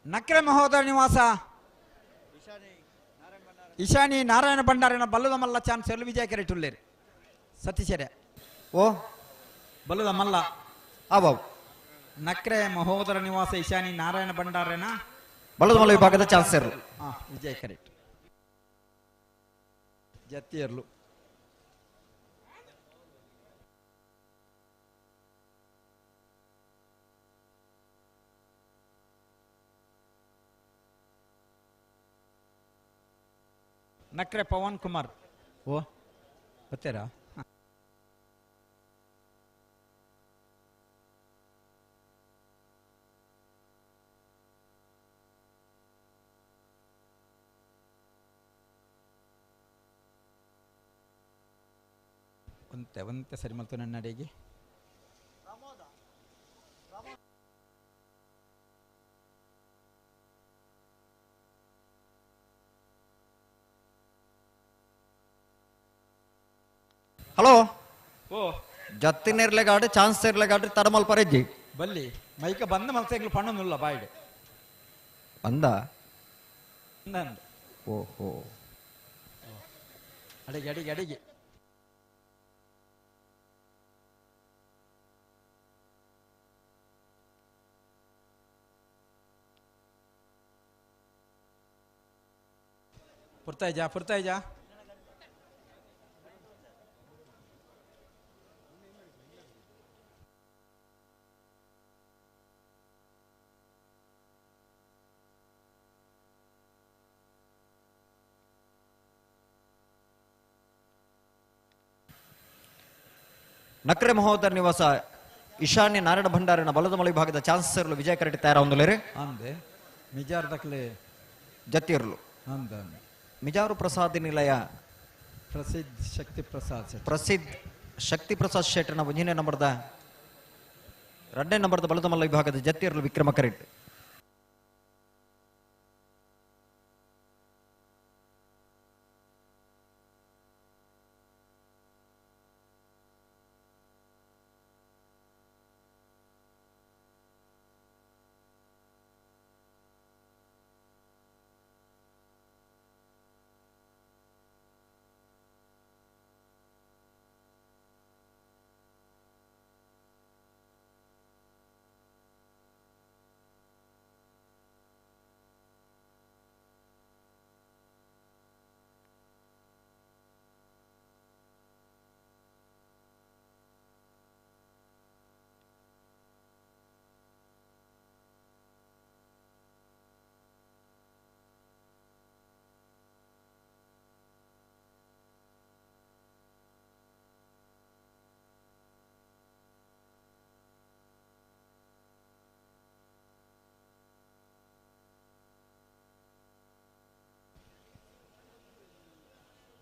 [SPEAKER 16] ನಕ್ರೆ ಮಹೋದರ ನಿವಾಸ ಇಶಾನಿ ನಾರಾಯಣ ಭಂಡಾರಿನ ಬಲ್ಲದ ಮಲ್ಲ ಚಾನ್ಸ್ ಎಲ್ಲಿ ವಿಜಯ ಕರೆಕ್ಟ್ ಉಳ್ಳೇರಿ. ಸತೀಶರೇ
[SPEAKER 5] ಓ
[SPEAKER 16] ಬಲ್ಲದ ಮಲ್ಲ
[SPEAKER 5] ಆವಾವ್
[SPEAKER 16] ನಕ್ರೆ ಮಹೋದರ ನಿವಾಸ ಇಶಾನಿ ನಾರಾಯಣ ಭಂಡಾರೇನ
[SPEAKER 5] ಬಲ್ಲದ ಮಲ್ಲ ವಿಭಾಗದ ಚಾನ್ಸ್ ಇರಲು.
[SPEAKER 16] ವಿಜಯ ಕರೆಕ್ಟ್ ಜತ್ತಿಯರ್ಲು. ನಕ್ರೆ ಪವನ್ ಕುಮಾರ್ ಓ ಗೊತ್ತೇರಾ? ಒಂತೆ ಒಂತೆ ಸರಿ ಮಲ್ತು ನನ್ನ ಅಡಿಗೆ.
[SPEAKER 5] ಹಲೋ
[SPEAKER 16] ಓ
[SPEAKER 5] ಜತ್ತಿನೇರ್ಲೆಗಾಡು ಚಾನ್ಸ್ ಇರ್ಲೆಗಾಡ್ರಿ ತಡಮಲ್ ಪರೆಜ್ಜಿ
[SPEAKER 16] ಬಲ್ಲಿ ಮೈಕ ಬಂದ ಮಲ್ಸೆಗ್ಲು ಪಣ್ಣೊಂದುಲ್ಲ ಬಾಯ್ಡು
[SPEAKER 5] ಬಂದ
[SPEAKER 16] ನಂದು.
[SPEAKER 5] ಓಹೋ
[SPEAKER 16] ಅಡಿಗೆ ಅಡಿಗೆ ಅಡಿಗೆ ಪುರ್ತಾಯ್ಜಾ ಪುರ್ತಾಯ್ಜಾ.
[SPEAKER 5] ನಕ್ರೆ ಮಹೋದರ ನಿವಾಸ ಈಶಾನ್ಯ ನಾರಾಯಣ ಭಂಡಾರನ ಬಲದ ಮಳೆ ವಿಭಾಗದ ಚಾನ್ಸಲರ್ ವಿಜಯ ಕರೆಟ್ಟಿ ತಯಾರಾವೊಂದುಲೇರು.
[SPEAKER 16] ಅಂದೆ ಮಿಜಾರ್ ದಕ್ಲೆ
[SPEAKER 5] ಜತ್ತಿರ್ಲು.
[SPEAKER 16] ಅಂದ
[SPEAKER 5] ಮಿಜಾರು ಪ್ರಸಾದ್ ನಿಲಯ
[SPEAKER 16] ಪ್ರಸಿದ್ಧ ಶಕ್ತಿ ಪ್ರಸಾದ್ ಶೆಟ್ಟಿ.
[SPEAKER 5] ಪ್ರಸಿದ್ಧ ಶಕ್ತಿ ಪ್ರಸಾದ್ ಶೆಟ್ಟರ್ನ ಒಂದನೇ ನಂಬರ್ದ ಎರಡನೇ ನಂಬರ್ದ ಬಲದ ಮಲ್ಲ ವಿಭಾಗದ ಜತ್ತಿರ್ಲು ವಿಕ್ರಮ ಕರೆಟ್ಟಿ.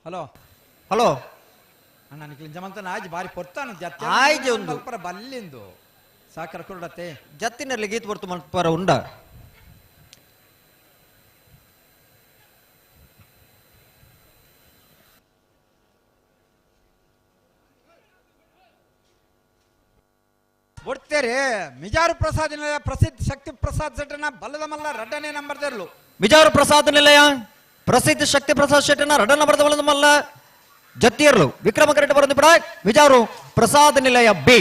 [SPEAKER 16] ಹಲೋ
[SPEAKER 5] ಹಲೋ
[SPEAKER 16] ಅಣ್ಣ ನಿಕ್ಲಿನ ಜಮಂತನ ಆಜ್ ಬಾರಿ ಪೊರ್ತಾನ ಜತ್ತಿ
[SPEAKER 5] ಆಯ್ಜೆ ಒಂದು.
[SPEAKER 16] ಅಲ್ಪರ ಬಲ್ಲಿಂದು ಸಾಕರ ಕುರುಡತೆ
[SPEAKER 5] ಜತ್ತಿನಲ್ಲಿ ಗೀತ್ ಬರ್ತು ಮಲ್ಪರ ಉಂಡ
[SPEAKER 16] ಬುಡ್ತೇರೆ ಮಿಜಾರು ಪ್ರಸಾದ್ ನಿಲಯ ಪ್ರಸಿದ್ಧ ಶಕ್ತಿ ಪ್ರಸಾದ್ ಶೆಟ್ಟನ ಬಲ್ಲದ ಮಲ್ಲ ರಡ್ಡನೇ ನಂಬರ್ ದೇರ್ಲು.
[SPEAKER 5] ಮಿಜಾರು ಪ್ರಸಾದ್ ನಿಲಯ ಪ್ರಸಿದ್ಧ ಶಕ್ತಿ ಪ್ರಸಾದ್ ಶೆಟ್ಟನ ರಡ್ಡ ನಂಬರ್ ಬಲ್ಲದ ಮಲ್ಲ ಜತ್ತಿಯರ್ಲು ವಿಕ್ರಮ ಕರೆಕ್ಟ್ ಬರೋದು ಬಿಡ ಮಿಜಾರು ಪ್ರಸಾದ್ ನಿಲಯ ಬಿ.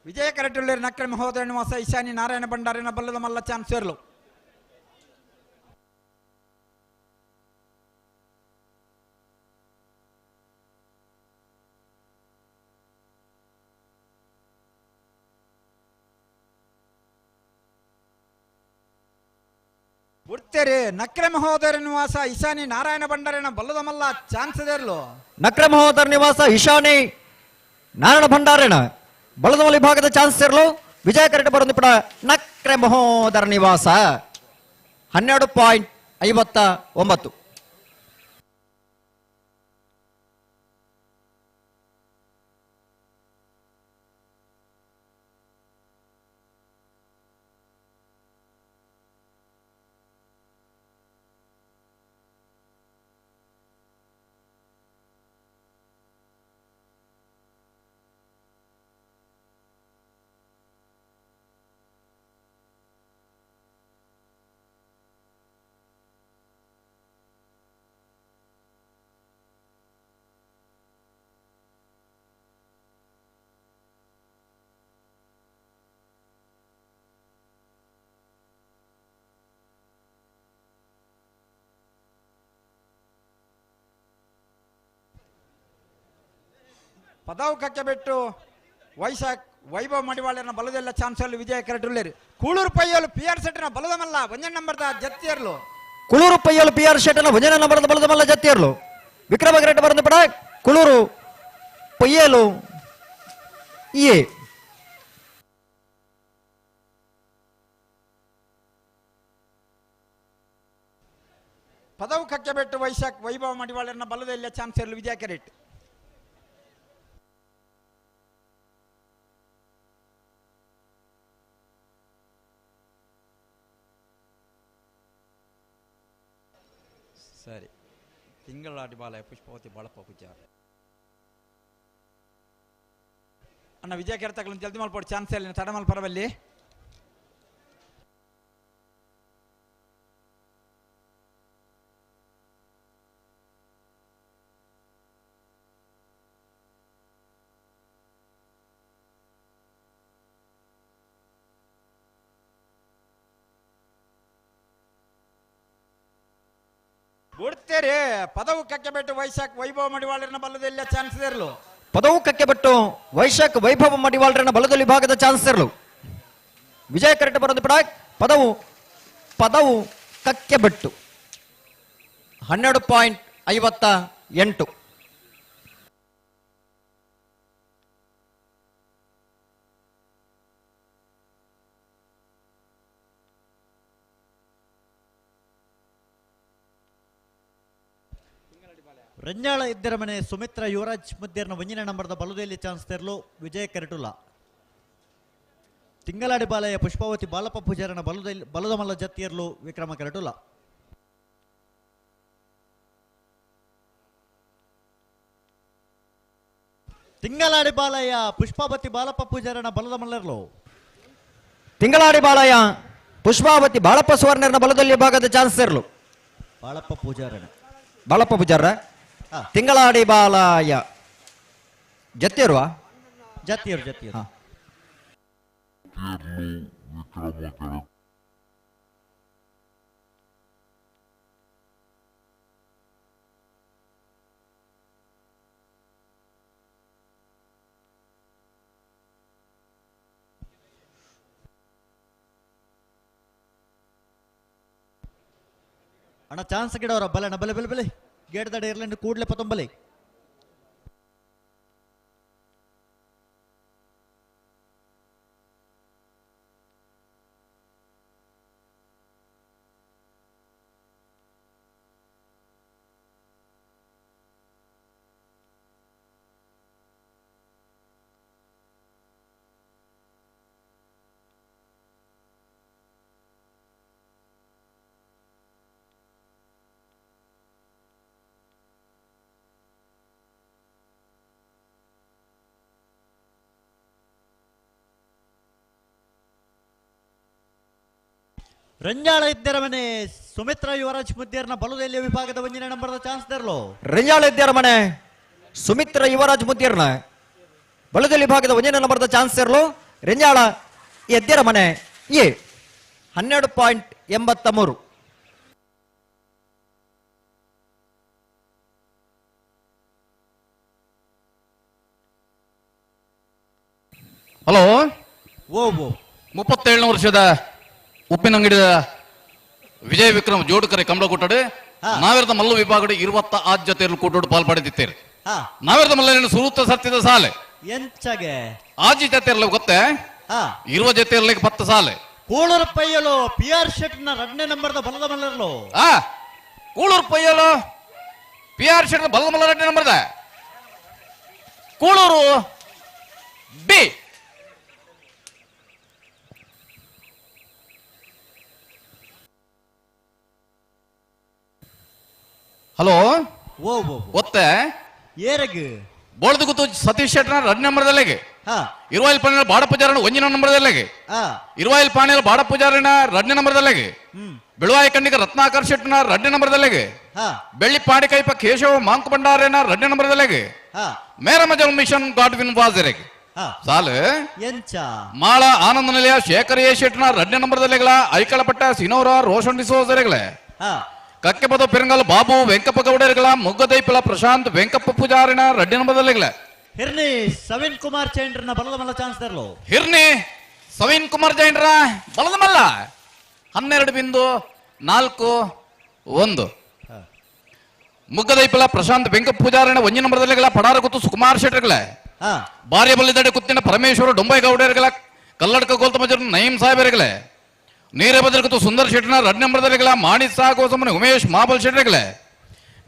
[SPEAKER 16] ವಿಜಯ ಕರೆಟುಳ್ಳೇರು ನಕ್ಕಳ ಮಹೋದಯ ನಿವಾಸ ಈಶಾನಿ ನಾರಾಯಣ ಭಂಡಾರಿನ ಬಲ್ಲದ ಮಲ್ಲ ಚಾನ್ಸ್ ಸೇರ್ಲು. ಉಡ್ತೇರಿ ನಕ್ರೆ ಮಹೋದರ ನಿವಾಸ ಈಶಾನಿ ನಾರಾಯಣ ಭಂಡಾರಿನ ಬಲ್ಲದ ಮಲ್ಲ ಚಾನ್ಸ್ ದೇರ್ಲು.
[SPEAKER 5] ನಕ್ರೆ ಮಹೋದರ ನಿವಾಸ ಈಶಾನಿ ನಾರಾಯಣ ಭಂಡಾರಿನ ಬಲದಮಲಿ ಭಾಗದ ಚಾನ್ಸ್ ಸೇರ್ಲು ವಿಜಯ ಕರೆಕ್ಟ್ ಬರೋದು ಪಡ ನಕ್ರೆ ಮಹೋದರ ನಿವಾಸ 12.59.
[SPEAKER 16] ಪದಾವ್ ಕಕ್ಕೆ ಬಿಟ್ಟು ವೈಶಾಖ್ ವೈಭವ್ ಮಡಿವಾಳನ ಬಲದೆಲ್ಲ ಚಾನ್ಸಲ್ಲಿ ವಿಜಯ ಕರೆಟುಳ್ಳೇರು. ಕೂಳೂರು ಪೈಯಲು ಪಿ ಆರ್ ಸೆಟ್ನ ಬಲದ ಮಲ್ಲ ಒಂಜನ ನಂಬರ್ದ ಜತ್ತಿಯರ್ಲು.
[SPEAKER 5] ಕುಳೂರು ಪೈಯಲು ಪಿ ಆರ್ ಶೆಟ್ಟನ ಒಂಜನ ನಂಬರ್ದ ಬಲದ ಮಲ್ಲ ಜತ್ತಿಯರ್ಲು ವಿಕ್ರಮ ಕರೆಕ್ಟ್ ಬರಂದು ಪಡ ಕುಳೂರು ಪೈಯಲು ಎ.
[SPEAKER 16] ಪದವು ಕಕ್ಕೆ ಬಿಟ್ಟು ವೈಶಾಖ್ ವೈಭವ್ ಮಡಿವಾಳನ ಬಲದೆಲ್ಲ ಚಾನ್ಸ್ ಇರಲು ವಿಜಯ ಕರೆಟ್. ಸರಿ ತಿಂಗಳಾಡಿ ಬಾಲ ಪುಷ್ಪಾವತಿ ಬಾಳಪ್ಪ ಪೂಜಾರ ಅಣ್ಣ ವಿಜಯ ಕೆರೆತಗಳು ಜಲ್ದಿ ಮಲ್ಪೋಡು ಚಾನ್ಸ್ ಇಲ್ಲ ತಡ ಮಲ್ಪರವಲ್ಲಿ. ಬಿಡ್ತೇರಿ ಪದವು ಕಕ್ಕೆಬೆಟ್ಟು ವೈಶಾಖ್ ವೈಭವ ಮಡಿವಾಳರನ್ನ ಬಲದೆಲ್ಲ ಚಾನ್ಸ್ ಇರಲು.
[SPEAKER 5] ಪದವು ಕಕ್ಕೆಬೆಟ್ಟು ವೈಶಾಖ್ ವೈಭವ ಮಡಿವಾಳರನ್ನ ಬಲದಲ್ಲಿ ಭಾಗದ ಚಾನ್ಸ್ ಇರಲು ವಿಜಯ ಕರೆಕ್ಟ್ ಬರೋದು ಪಡ ಪದವು ಪದವು ಕಕ್ಕೆಬೆಟ್ಟು 12.58.
[SPEAKER 19] ರಂಜಾಳ ಇದ್ದರ ಮನೆ ಸುಮಿತ್ರ ಯುವರಾಜ್ ಮುದ್ದೇರ್ನ ಒಂಜಿನ ನಂಬರ್ದ ಬಲುದೆಯಲ್ಲಿ ಚಾನ್ಸ್ ತೆರಲು ವಿಜಯ ಕೆರಟುಲ. ತಿಂಗಳಾಡಿ ಬಾಲಯ್ಯ ಪುಷ್ಪಾವತಿ ಬಾಲಪ್ಪ ಪೂಜಾರನ ಬಲದ ಮಲ್ಲ ಜತ್ತಿಯರ್ಲು ವಿಕ್ರಮ ಕೆರಟುಲ. ತಿಂಗಳಾಡಿ ಬಾಲಯ್ಯ ಪುಷ್ಪಾವತಿ ಬಾಲಪ್ಪ ಪೂಜಾರನ ಬಲದ ಮಲ್ಲರ್ಲು.
[SPEAKER 5] ತಿಂಗಳಾಡಿ ಬಾಲಯ್ಯ ಪುಷ್ಪಾವತಿ ಬಾಳಪ್ಪ ಸುವರ್ಣರನ ಬಲದಲ್ಲಿ ಭಾಗದ ಚಾನ್ಸ್ ಇರಲು.
[SPEAKER 19] ಬಾಳಪ್ಪ ಪೂಜಾರನ
[SPEAKER 5] ಬಾಳಪ್ಪ ಪೂಜಾರ ತಿಂಗಳಾಡಿ ಬಾಲಯ್ಯ ಜತ್ತಿಯರ್ವಾ?
[SPEAKER 19] ಜತ್ತಿಯರು ಜತ್ತಿಯರು. ಅಣ್ಣ ಚಾನ್ಸ್ ಗಿಡವರ ಬಲೆ ಅಣ್ಣ, ಬಲೆ ಬಲೆ ಬಲೆ ಗೇಟ್ ದಡ ಇರ್ಲೆಂಡು ಕೂಡ್ಲೆ ಪತ್ತೊಂಬಲೆ. ರಂಜಾಳ ಇದ್ದರ ಮನೆ ಸುಮಿತ್ರಾ ಯುವರಾಜ್ ಮುದ್ದೇರ್ನ ಬಲದೆಲ್ಲಿಯ ವಿಭಾಗದ ಒಂದನೇ ನಂಬರ್ದ ಚಾನ್ಸ್ ದರ್ಲು.
[SPEAKER 5] ರಂಜಾಳ ಇದ್ದರ ಮನೆ ಸುಮಿತ್ರ ಯುವರಾಜ್ ಮುದ್ದೇರ್ನ ಬಲದಲ್ಲಿ ವಿಭಾಗದ ಒಂದನೇ ನಂಬರ್ದ ಚಾನ್ಸ್ ಇರಲು ರೆಂಜಾಳ ಎದ್ದರ ಮನೆ ಎ 12.83.
[SPEAKER 6] ಹಲೋ
[SPEAKER 19] ಓ ಓ
[SPEAKER 6] 37ನೇ ವರ್ಷದ ಉಪ್ಪಿನಂಗಡಿದ ವಿಜಯ ವಿಕ್ರಮ್ ಜೋಡುಕರೆ ಕಮಲಕೂಟಡು ನಾವಿರದ ಮಲ್ಲ ವಿಭಾಗಡು 26 ಜೊತೆಯಲ್ಲಿ ಕೂಟೋಡು ಪಾಲ್ಪಡೆದಿತ್ತೇರು. ನಾವಿರದ ಮಲ್ಲ ಸುರುತ್ತ ಸತ್ತಿದ ಸಾಲೆ
[SPEAKER 19] ಎಂಚಗೆ
[SPEAKER 6] ಆಜಿ ಜೊತೆ ಇರಲಿ ಗೊತ್ತೇ ಇರುವ ಜೊತೆ ಇರಲಿಕ್ಕೆ 10 ಸಾಲೆ.
[SPEAKER 19] ಕೂಳೂರು ಪೈಯಲು ಪಿ ಆರ್ ಶೆಟ್ ನ 2ನೇ ನಂಬರ್ದ ಬಲದ ಮಲ್ಲರ್ಲು.
[SPEAKER 6] ಕೂಳೂರು ಪೈಯಲು ಪಿ ಆರ್ ಶೆಟ್ ಬಲದ ಮಲ್ಲ 2ನೇ ನಂಬರ್ದ ಕೂಳೂರು ಬಿ. ಹಲೋ
[SPEAKER 19] ಓ ಓ
[SPEAKER 6] ಒತ್ತೆ
[SPEAKER 19] ಏರಗ್
[SPEAKER 6] ಬೋಳದ ಗುತ್ತು ಸತೀಶ್ ಶೆಟ್ಟರ್ 2 ನಂಬರ್ದಲ್ಲಿಗೆ ಇರುವಾಯಿಲ್ ಪಾಣಿಯ ಬಾಡ ಪೂಜಾರನ 1 ನಂಬರ್ದಲ್ಲಿಗೆ ಇರುವಾಯಿಲ್ ಪಾಣಿಯ ಬಾಡ ಪೂಜಾರನ 2 ನಂಬರ್ದಲ್ಲಿಗೆ ಬೆಳುವಾಯಿ ಕಣ್ಣಿಗೆ ರತ್ನಾಕರ್ ಶೆಟ್ಟನ 2 ನಂಬರ್ದಲ್ಲಿಗೆ ಬೆಳ್ಳಿ ಪಾಡಿ ಕೈಪ ಕೇಶವ ಮಾಂಕು ಭಂಡಾರೇನ 2 ನಂಬರ್ದಲ್ಲಿಗೆ ಮೇರಮಜಲ್ ಮಿಷನ್ ಗಾಡ್ವಿನ್ ವಾಜರೆಗೆ ಸಾಲು
[SPEAKER 19] ಎಂಚ
[SPEAKER 6] ಮಾಳ ಆನಂದ ನಿಲಯ ಶೇಖರ್ ಎ ಶೆಟ್ಟನ 2 ನಂಬರ್ದಲ್ಲಿಗಳ ಐಕಳಪಟ್ಟ ಸಿನೋರ ರೋಷನ್ ಡಿಸೋಜರೆಗಳೇ ಕಕ್ಕೆಪದ ಪೆರಂಗಲ್ ಬಾಬು ವೆಂಕಪ್ಪ ಗೌಡರಿಗಳ ಮುಗ್ಗದೈಪಲ ಪ್ರಶಾಂತ್ ವೆಂಕಪ್ಪ ಪೂಜಾರಿನ 2 ನಂಬರ್ದಲ್ಲಿಗಳ
[SPEAKER 19] ಹಿರ್ನಿ ಸವಿನ್ ಕುಮಾರ್ ಚೈಂಡ್ರನ ಬಲದ ಮಲ್ಲ ಚಾನ್ಸ್ ತರಲು.
[SPEAKER 6] ಹಿರ್ನಿ ಸವಿನ್ ಕುಮಾರ್ ಜೈನ್ರ ಬಲದ ಮಲ್ಲ 12.41. ಮುಗ್ಗದೈಪಲ ಪ್ರಶಾಂತ್ ವೆಂಕಪ್ಪ ಪೂಜಾರಿನ 1 ನಂಬರ್ದಲ್ಲಿಗಳ ಪಡಾರ ಗುತ್ತು ಸುಕುಮಾರ್ ಶೆಟ್ಟರ್ಗಳ ಬಾರ್ಯ ಬಲ್ಲಿದಡೆ ಕುತ್ತಿನ ಪರಮೇಶ್ವರ ಡೊಂಬೈ ಗೌಡರಿಗಳ ಕಲ್ಲಡ್ಕ ಗೋಲ್ತಮಜರ್ ನಯೀಂ ಸಾಹೇಬರಿಗಳೇ ನೀರೇ ಬದಲು ಸುಂದರ್ ಶೆಟ್ಟನ 2 ನಂಬರ್ದಲ್ಲಿಗಳ ಮಾಣಿ ಸಾಗೋಸಮನೆ ಉಮೇಶ್ ಮಾಬಲ್ ಶೆಟ್ಟರ್ಗಳೇ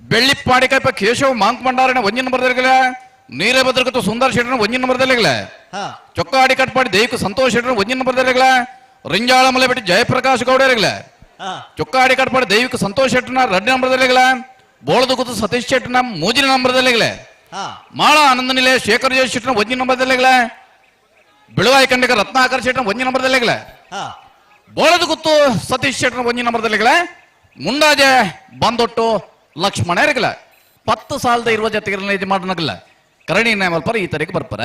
[SPEAKER 6] ಬೆಳ್ಳಿಪ್ಪಾಡಿ ಕೈಪ ಕೇಶವ್ ಮಾಂಕ್ ಭಂಡಾರನ 1 ನಂಬರ್ದಲ್ಲಿಗಳ ನೀರೇ ಬದಲು ಸುಂದರ್ ಶೆಟ್ಟನ 1 ನಂಬರ್ದಲ್ಲಿಗಳ ಚೊಕ್ಕಾಡಿ ಕಟ್ಪಾಡಿ ದೇವಿಕು ಸಂತೋಷ್ ಶೆಟ್ಟನ 1 ನಂಬರ್ದಲ್ಲಿಗಳ ರಿಂಜಾಳ ಮಲೆಬೆಟ್ಟಿ ಜಯಪ್ರಕಾಶ್ ಗೌಡರಿಗಳ ಚೊಕ್ಕಾಡಿ ಕಟ್ಪಾಡಿ ದೇವಿಕು ಸಂತೋಷ್ ಶೆಟ್ಟನ 2 ನಂಬರ್ದಲ್ಲಿಗಳ ಬೋಳದ ಗುತ್ತು ಸತೀಶ್ ಶೆಟ್ಟನ 3 ನಂಬರ್ದಲ್ಲಿಗಳ ಮಾಳ ಆನಂದ ನಿಲಯ ಶೇಖರ್ ಜಯ ಶೆಟ್ಟನ 1 ನಂಬರ್ದಲ್ಲಿಗಳ ಬಿಳುವಾಯಿ ಕಂಡಿಗ ರತ್ನಾಕರ್ ಶೆಟ್ಟನ 1 ನಂಬರ್ದಲ್ಲಿಗಳ ಬೋಳದ ಗುತ್ತು ಸತೀಶ್ ಶೆಟ್ಟನ 1 ನಂಬರ್ದಲ್ಲಿಗಳ ಮುಂಡಾಜೆ ಬಂದೊಟ್ಟು ಲಕ್ಷ್ಮಣ ಇರಗಲ 10 ಸಾಲದ ಇರುವ ಜೊತೆಗೆ ಮಾಡನಗಲ್ಲ ಕರಣಿ ನ್ಯಾಮಲ್ಪರ ಈ ತರಕ್ಕೆ ಬರ್ಪರ.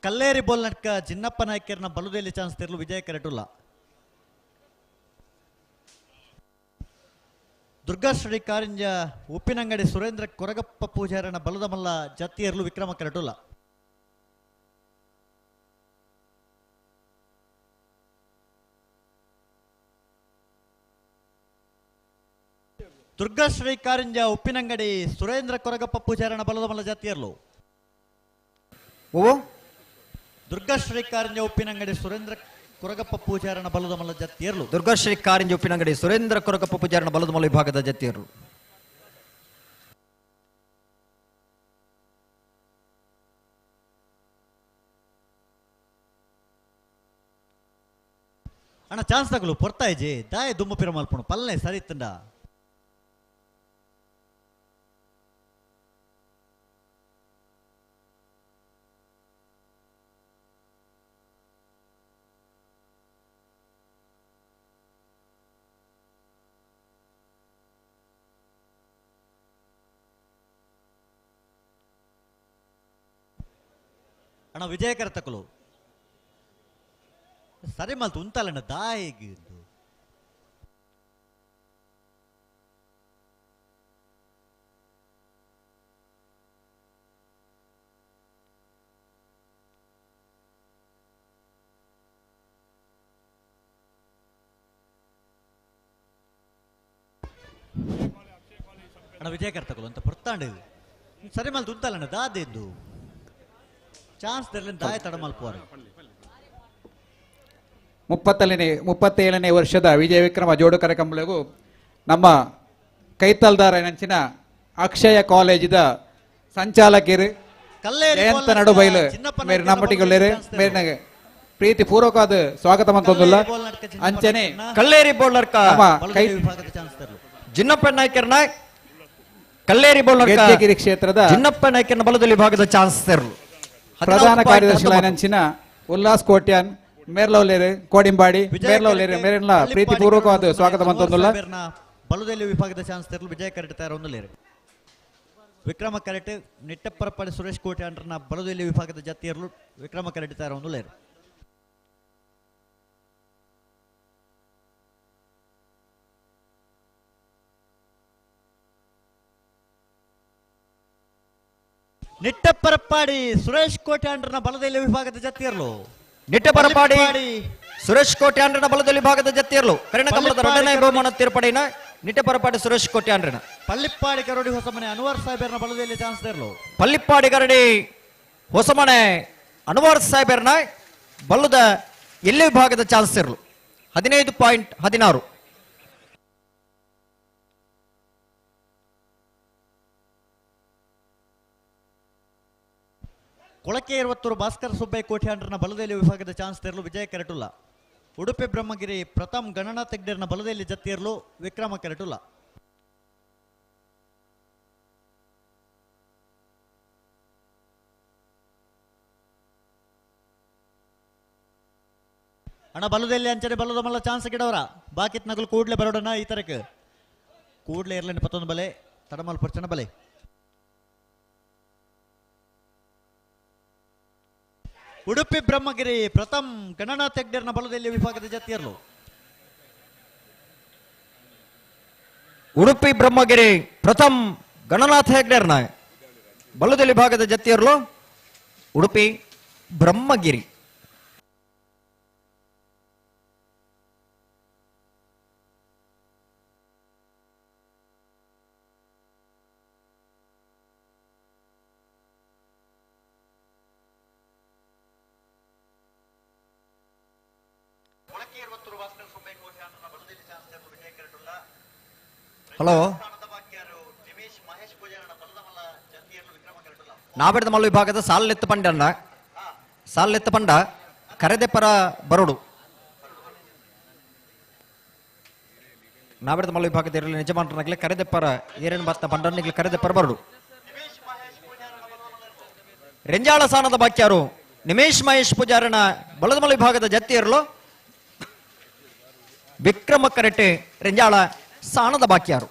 [SPEAKER 19] ಕಲ್ಲೇರಿ ಬೋಲ್ನಟ್ಕ ಜಿನ್ನಪ್ಪ ನಾಯ್ಕರ್ನ ಬಲುದೇಲಿ ಚಾನ್ಸ್ ತಿರ್ಲು ವಿಜಯ ಕರೆಟುಲ್ಲ. ದುರ್ಗಾಶ್ರೀ ಕಾರಿಂಜ ಉಪ್ಪಿನಂಗಡಿ ಸುರೇಂದ್ರ ಕೊರಗಪ್ಪ ಪೂಜಾರನ ಬಲದ ಮಲ್ಲ ಜತ್ತಿಯರ್ಲು ವಿಕ್ರಮ ಕರೆಟುಲ್ಲ. ದುರ್ಗಾಶ್ರೀ ಕಾರಿಂಜ ಉಪ್ಪಿನಂಗಡಿ ಸುರೇಂದ್ರ ಕೊರಗಪ್ಪ ಪೂಜಾರನ ಬಲದ ಮಲ್ಲ ಜಾತಿಯರ್ಲು.
[SPEAKER 5] ಓ
[SPEAKER 19] ದುರ್ಗಾಶ್ರೀ ಕಾರಿಂಜ ಉಪ್ಪಿನಂಗಡಿ ಸುರೇಂದ್ರ ಕೊರಗಪ್ಪ ಪೂಜಾರನ ಬಲದ ಮಲ್ಲ ಜತ್ತಿಯರ್ಲು.
[SPEAKER 5] ದುರ್ಗಾಶ್ರೀ ಕಾರಿಂಜ ಉಪ್ಪಿನಂಗಡಿ ಸುರೇಂದ್ರ ಕೊರಗಪ್ಪ ಪೂಜಾರನ ಬಲದ ಮಲ್ಲ ವಿಭಾಗದ ಜತ್ತಿಯರ್ಲು.
[SPEAKER 19] ಅಣ್ಣ ಚಾನ್ಸ್ ತಗಲು ಪೊರ್ತಾಯಿಜಿ ದಾಯ ದುಮ್ಮು ಪಿರಮಲ್ಪಣು ಪಲ್ಲೆ ಸರಿ ತಂಡ. ಅಣ್ಣ ವಿಜಯಕರ ತಕಲು ಸರಿ ಮಲ್ತು ಉಂತಲ್ಲಣ್ಣ ದಾಯಿಗೆ. ಅಣ್ಣ ವಿಜಯಕರ ತಕಲು ಅಂತ ಪೊರ್ತಾಂಡ ಸರಿ ಮಲ್ತು ಉಂತಲ್ಲಣ್ಣ ದಾದೆದ್ದು ಚಾನ್ಸ್ ದಾಯ ತಡ ಮಲ್ಪುವರು.
[SPEAKER 14] 37ನೇ ವರ್ಷದ ವಿಜಯ ವಿಕ್ರಮ ಜೋಡುಕರ ಕಂಬಳಗೂ ನಮ್ಮ ಕೈತಲ್ದಾರ ನಂಚಿನ ಅಕ್ಷಯ ಕಾಲೇಜಿದ ಸಂಚಾಲಕರು
[SPEAKER 19] ಕಲ್ಲೇರಿ
[SPEAKER 14] ಜಯಂತ ನಡುಬೈಲು ಮೇರೆ ನಮ್ಮಟಿಗೊಲ್ಲೇರು ಮೇರಿನ ಪ್ರೀತಿ ಪೂರ್ವಕವಾದ ಸ್ವಾಗತ ಮಂತೊಂದುಲ್ಲ ಅಂಚನೆ
[SPEAKER 5] ಕಲ್ಲೇರಿ ಬೌಲರ್ಕ
[SPEAKER 14] ನಮ್ಮ ಕೈ
[SPEAKER 19] ವಿಭಾಗದ ಚಾನ್ಸ್ ತರಲು
[SPEAKER 5] ಜಿನ್ನಪ್ಪ ನಾಯ್ಕರ್ನ ಕಲ್ಲೇರಿ ಬೌಲರ್
[SPEAKER 14] ಗೆಜ್ಜೆಗಿರಿ ಕ್ಷೇತ್ರದ
[SPEAKER 5] ಜಿನ್ನಪ್ಪ ನಾಯ್ಕರ್ನ ಬಲದಲ್ಲಿ ವಿಭಾಗದ ಚಾನ್ಸ್ ತೆರಲು
[SPEAKER 14] ಪ್ರಧಾನ ಕಾರ್ಯದರ್ಶಿ ಉಲ್ಲಾಸ್ ಕೋಟ್ಯಾನ್ ಮೇರ್ಲೌಲೇರು ಕೋಡಿಂಬಾಡಿ ಮೇರ್ಲೌಲೇರು ಮೇರೆಲ್ಲ ಪ್ರೀತಿ ಪೂರ್ವಕವಾದ ಸ್ವಾಗತ ಮಂತೊಂದುಲ್ಲ
[SPEAKER 19] ಬಲದಲ್ಲಿ ವಿಭಾಗದ ಚಾನ್ಸ್ ತರಲು ವಿಜಯ ಕರೆಟ್ ತಯಾರೊಂದುಲ್ಲೇರು ವಿಕ್ರಮ ಕರೆಟ್ ನಿಟ್ಟಪ್ಪರಪಾಡಿ ಸುರೇಶ್ ಕೋಟೆ ಅಂಡ್ರನ ಬಲದಲ್ಲಿ ವಿಭಾಗದ ಜತ್ತಿಯರ್ಲು ವಿಕ್ರಮ ಕರೆಟ್ ತಯಾರೊಂದುಲ್ಲೇರು ನಿಟ್ಟಪ್ಪರಪ್ಪಾಡಿ ಸುರೇಶ್ ಕೋಟೆ ಅಂಡ್ರನ ಬಲದಲ್ಲಿ ವಿಭಾಗದ ಜತ್ತಿಯರ್ಲು
[SPEAKER 5] ನಿಟ್ಟಪರಪಾಡಿ ಸುರೇಶ್ ಕೋಟೆ ಅಂಡ್ರನ ಬಲದಲ್ಲಿ ವಿಭಾಗದ ಜತ್ತಿಯರ್ಲು ಕರಿಣ ಕಮಲದ ಎರಡನೇ ಬಹುಮಾನ ತೀರ್ಪಡಿನ ನಿಟ್ಟಪರಪಾಡಿ ಸುರೇಶ್ ಕೋಟೆ ಅಂಡ್ರನ
[SPEAKER 19] ಪಳ್ಳಿಪ್ಪಾಡಿ ಕರೋಡಿ ಹೊಸಮನೆ ಅನ್ವರ್ ಸಾಹೇಬರ್ನ ಬಲದಲ್ಲಿ ಚಾನ್ಸ್ ತರಲು
[SPEAKER 5] ಪಲ್ಲಿಪ್ಪಾಡಿ ಗರಡಿ ಹೊಸಮನೆ ಅನ್ವರ್ ಸಾಹೇಬರ್ನ ಬಲ್ಲದ ಎಲ್ಲಿ ವಿಭಾಗದ ಚಾನ್ಸ್ ಇರಲು 15.16.
[SPEAKER 19] ಕೊಳಕೆ ಇರುವತ್ತೂರು ಭಾಸ್ಕರ ಸುಬ್ಬಯ್ಯ ಕೋಠ್ಯಾಂಡ್ರನ ಬಲದಲ್ಲಿ ವಿಭಾಗದ ಚಾನ್ಸ್ ತೆರಲು ವಿಜಯ ಕೆರಟುಲ್ಲ ಉಡುಪಿ ಬ್ರಹ್ಮಗಿರಿ ಪ್ರಥಮ್ ಗಣನಾಥ ಹೆಗ್ಡೆರ್ನ ಬಲದಲ್ಲಿ ಜತ್ತಿಯರ್ಲು ವಿಕ್ರಮ ಕೆರಟುಲ್ಲ ಅಣ್ಣ ಬಲದಲ್ಲಿ ಅಂಚನೆ ಬಲದ ಮಲ್ಲ ಚಾನ್ಸ್ ಗಿಡವರ ಬಾಕಿತ್ ನಗಲು ಕೂಡ್ಲೆ ಬರೋಡಣ ಈ ತರಕ್ಕೆ ಕೂಡ್ಲೆ ಇರ್ಲೇನು ಪತ್ತೊಂದು ಬಲೆ ತಡಮಲ್ ಪರ್ಚನ ಬಲೆ ಉಡುಪಿ ಬ್ರಹ್ಮಗಿರಿ ಪ್ರಥಮ್ ಗಣನಾಥ ಹೆಗ್ಡೆರ್ನ ಬಲದಲ್ಲಿ ವಿಭಾಗದ ಜತ್ತಿಯರ್ಲು
[SPEAKER 5] ಉಡುಪಿ ಬ್ರಹ್ಮಗಿರಿ ಪ್ರಥಮ್ ಗಣನಾಥ ಹೆಗ್ಡೆರ್ನ ಬಲದಲ್ಲಿ ಭಾಗದ ಜತ್ತಿಯರ್ಲು ಉಡುಪಿ ಬ್ರಹ್ಮಗಿರಿ. ಹಲೋ ನಾಬಿಡದ ಮಲ್ಲು ವಿಭಾಗದ ಸಾಲೆತ್ತು ಪಂಡಣ್ಣ ಸಾಲೆತ್ತು ಪಂಡ ಕರೆದೆ ಪರ ಬರೋಡು ನಾಬಿಡದ ಮಲ್ಲು ವಿಭಾಗದ ಇರಲಿ ನಿಜಮಾನನಾಗಲಿ ಕರೆದೆ ಪರ ಏರೇನು ಬತ್ತ ಪಂಡನಿಗ್ಲಿ ಕರೆದೆ ಪರ ಬರೋಡು ರೆಂಜಾಳ ಸಾನದ ಬಾಕ್ಯಾರು ನಿಮೇಶ್ ಮಹೇಶ್ ಪೂಜಾರನ ಬಲದಮಲ ವಿಭಾಗದ ಜತ್ತಿಯರ್ಲು ವಿಕ್ರಮ ಕರೆಟೆ ರೆಂಜಾಳ ಸಾಣದ ಬಾಕ್ಯಾರು.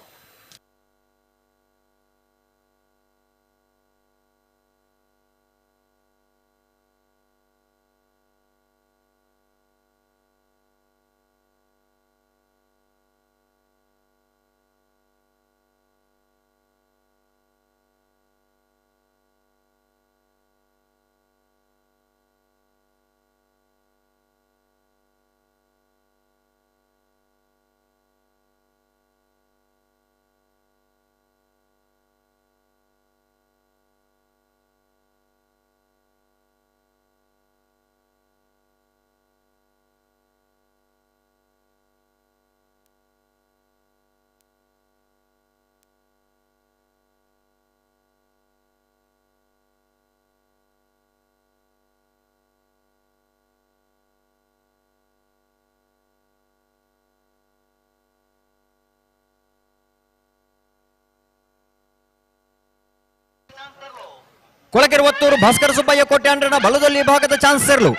[SPEAKER 5] ಕೊಳಕೆರುವತ್ತೂರು ಭಾಸ್ಕರ ಸುಬ್ಬಯ್ಯ ಕೋಟೆ ಅಂಡ್ರನ ಬಲದಲ್ಲಿ ಭಾಗದ ಚಾನ್ಸ್ ಇರಲು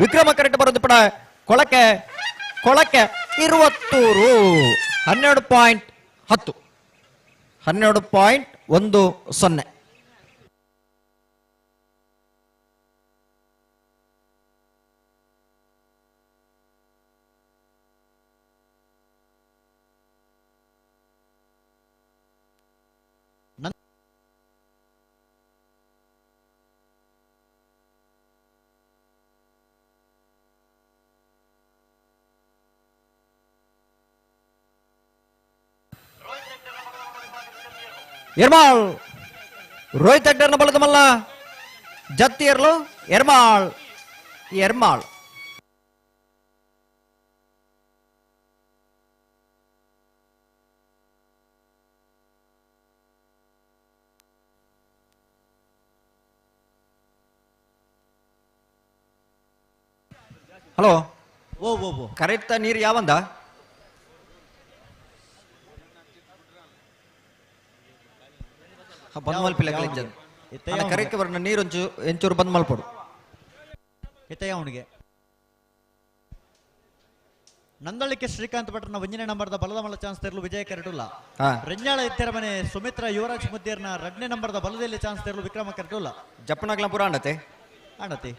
[SPEAKER 5] ವಿಕ್ರಮ ಕರೆಕ್ಟ್ ಬರೋದು ಪಡ ಕೊಳಕೆ ಕೊಳಕೆ ಇರುವತ್ತೂರು 12.10 12.10. ಎರ್ಮಾಳ್ ರೋಹಿತ್ ಹೆಗ್ಡೆರ್ನ ಬಲದ ಮಲ್ಲ ಜತ್ತಿಯರ್ಲು ಎರ್ಮಾಳ್ ಎರ್ಮಾಳ್ ಹಲೋ
[SPEAKER 19] ಓ ಓ ಓ
[SPEAKER 5] ಕರೆಕ್ಟ್ ನೀರು ಯಾವಂದ ಬಂದ್ ಮಲ್ಪಿಲ್ಲ ಕರೆಕ್ಟ್ ಬರ್ನ ನೀರು ಒಂಚೂರು ಎಂಚೂರು ಬಂದ್ ಮಲ್ಪಡು
[SPEAKER 19] ಇತ್ತಯ್ಯ ಅವನಿಗೆ ನಂದಳಿಕೆ ಶ್ರೀಕಾಂತ್ ಭಟ್ರನ ಒಂದನೇ ನಂಬರ್ದ ಬಲದ ಮಲ್ಲ ಚಾನ್ಸ್ ತೆರಲು ವಿಜಯ ಕರಟುಲ್ಲ. ರೆಂಜಾಳ ಇತ್ತೆರ ಮನೆ ಸುಮಿತ್ರಾ ಯುವರಾಜ್ ಮುದ್ದೇರ್ನ ಎರಡನೇ ನಂಬರ್ದ ಬಲದಲ್ಲಿ ಚಾನ್ಸ್ ತೆರಲು ವಿಕ್ರಮ ಕರಟುಲ್ಲ.
[SPEAKER 5] ಜಪ್ಪನಾಗ್ಲ ಪುರ ಅಣ್ಣತೆ
[SPEAKER 19] ಅಣ್ಣತಿ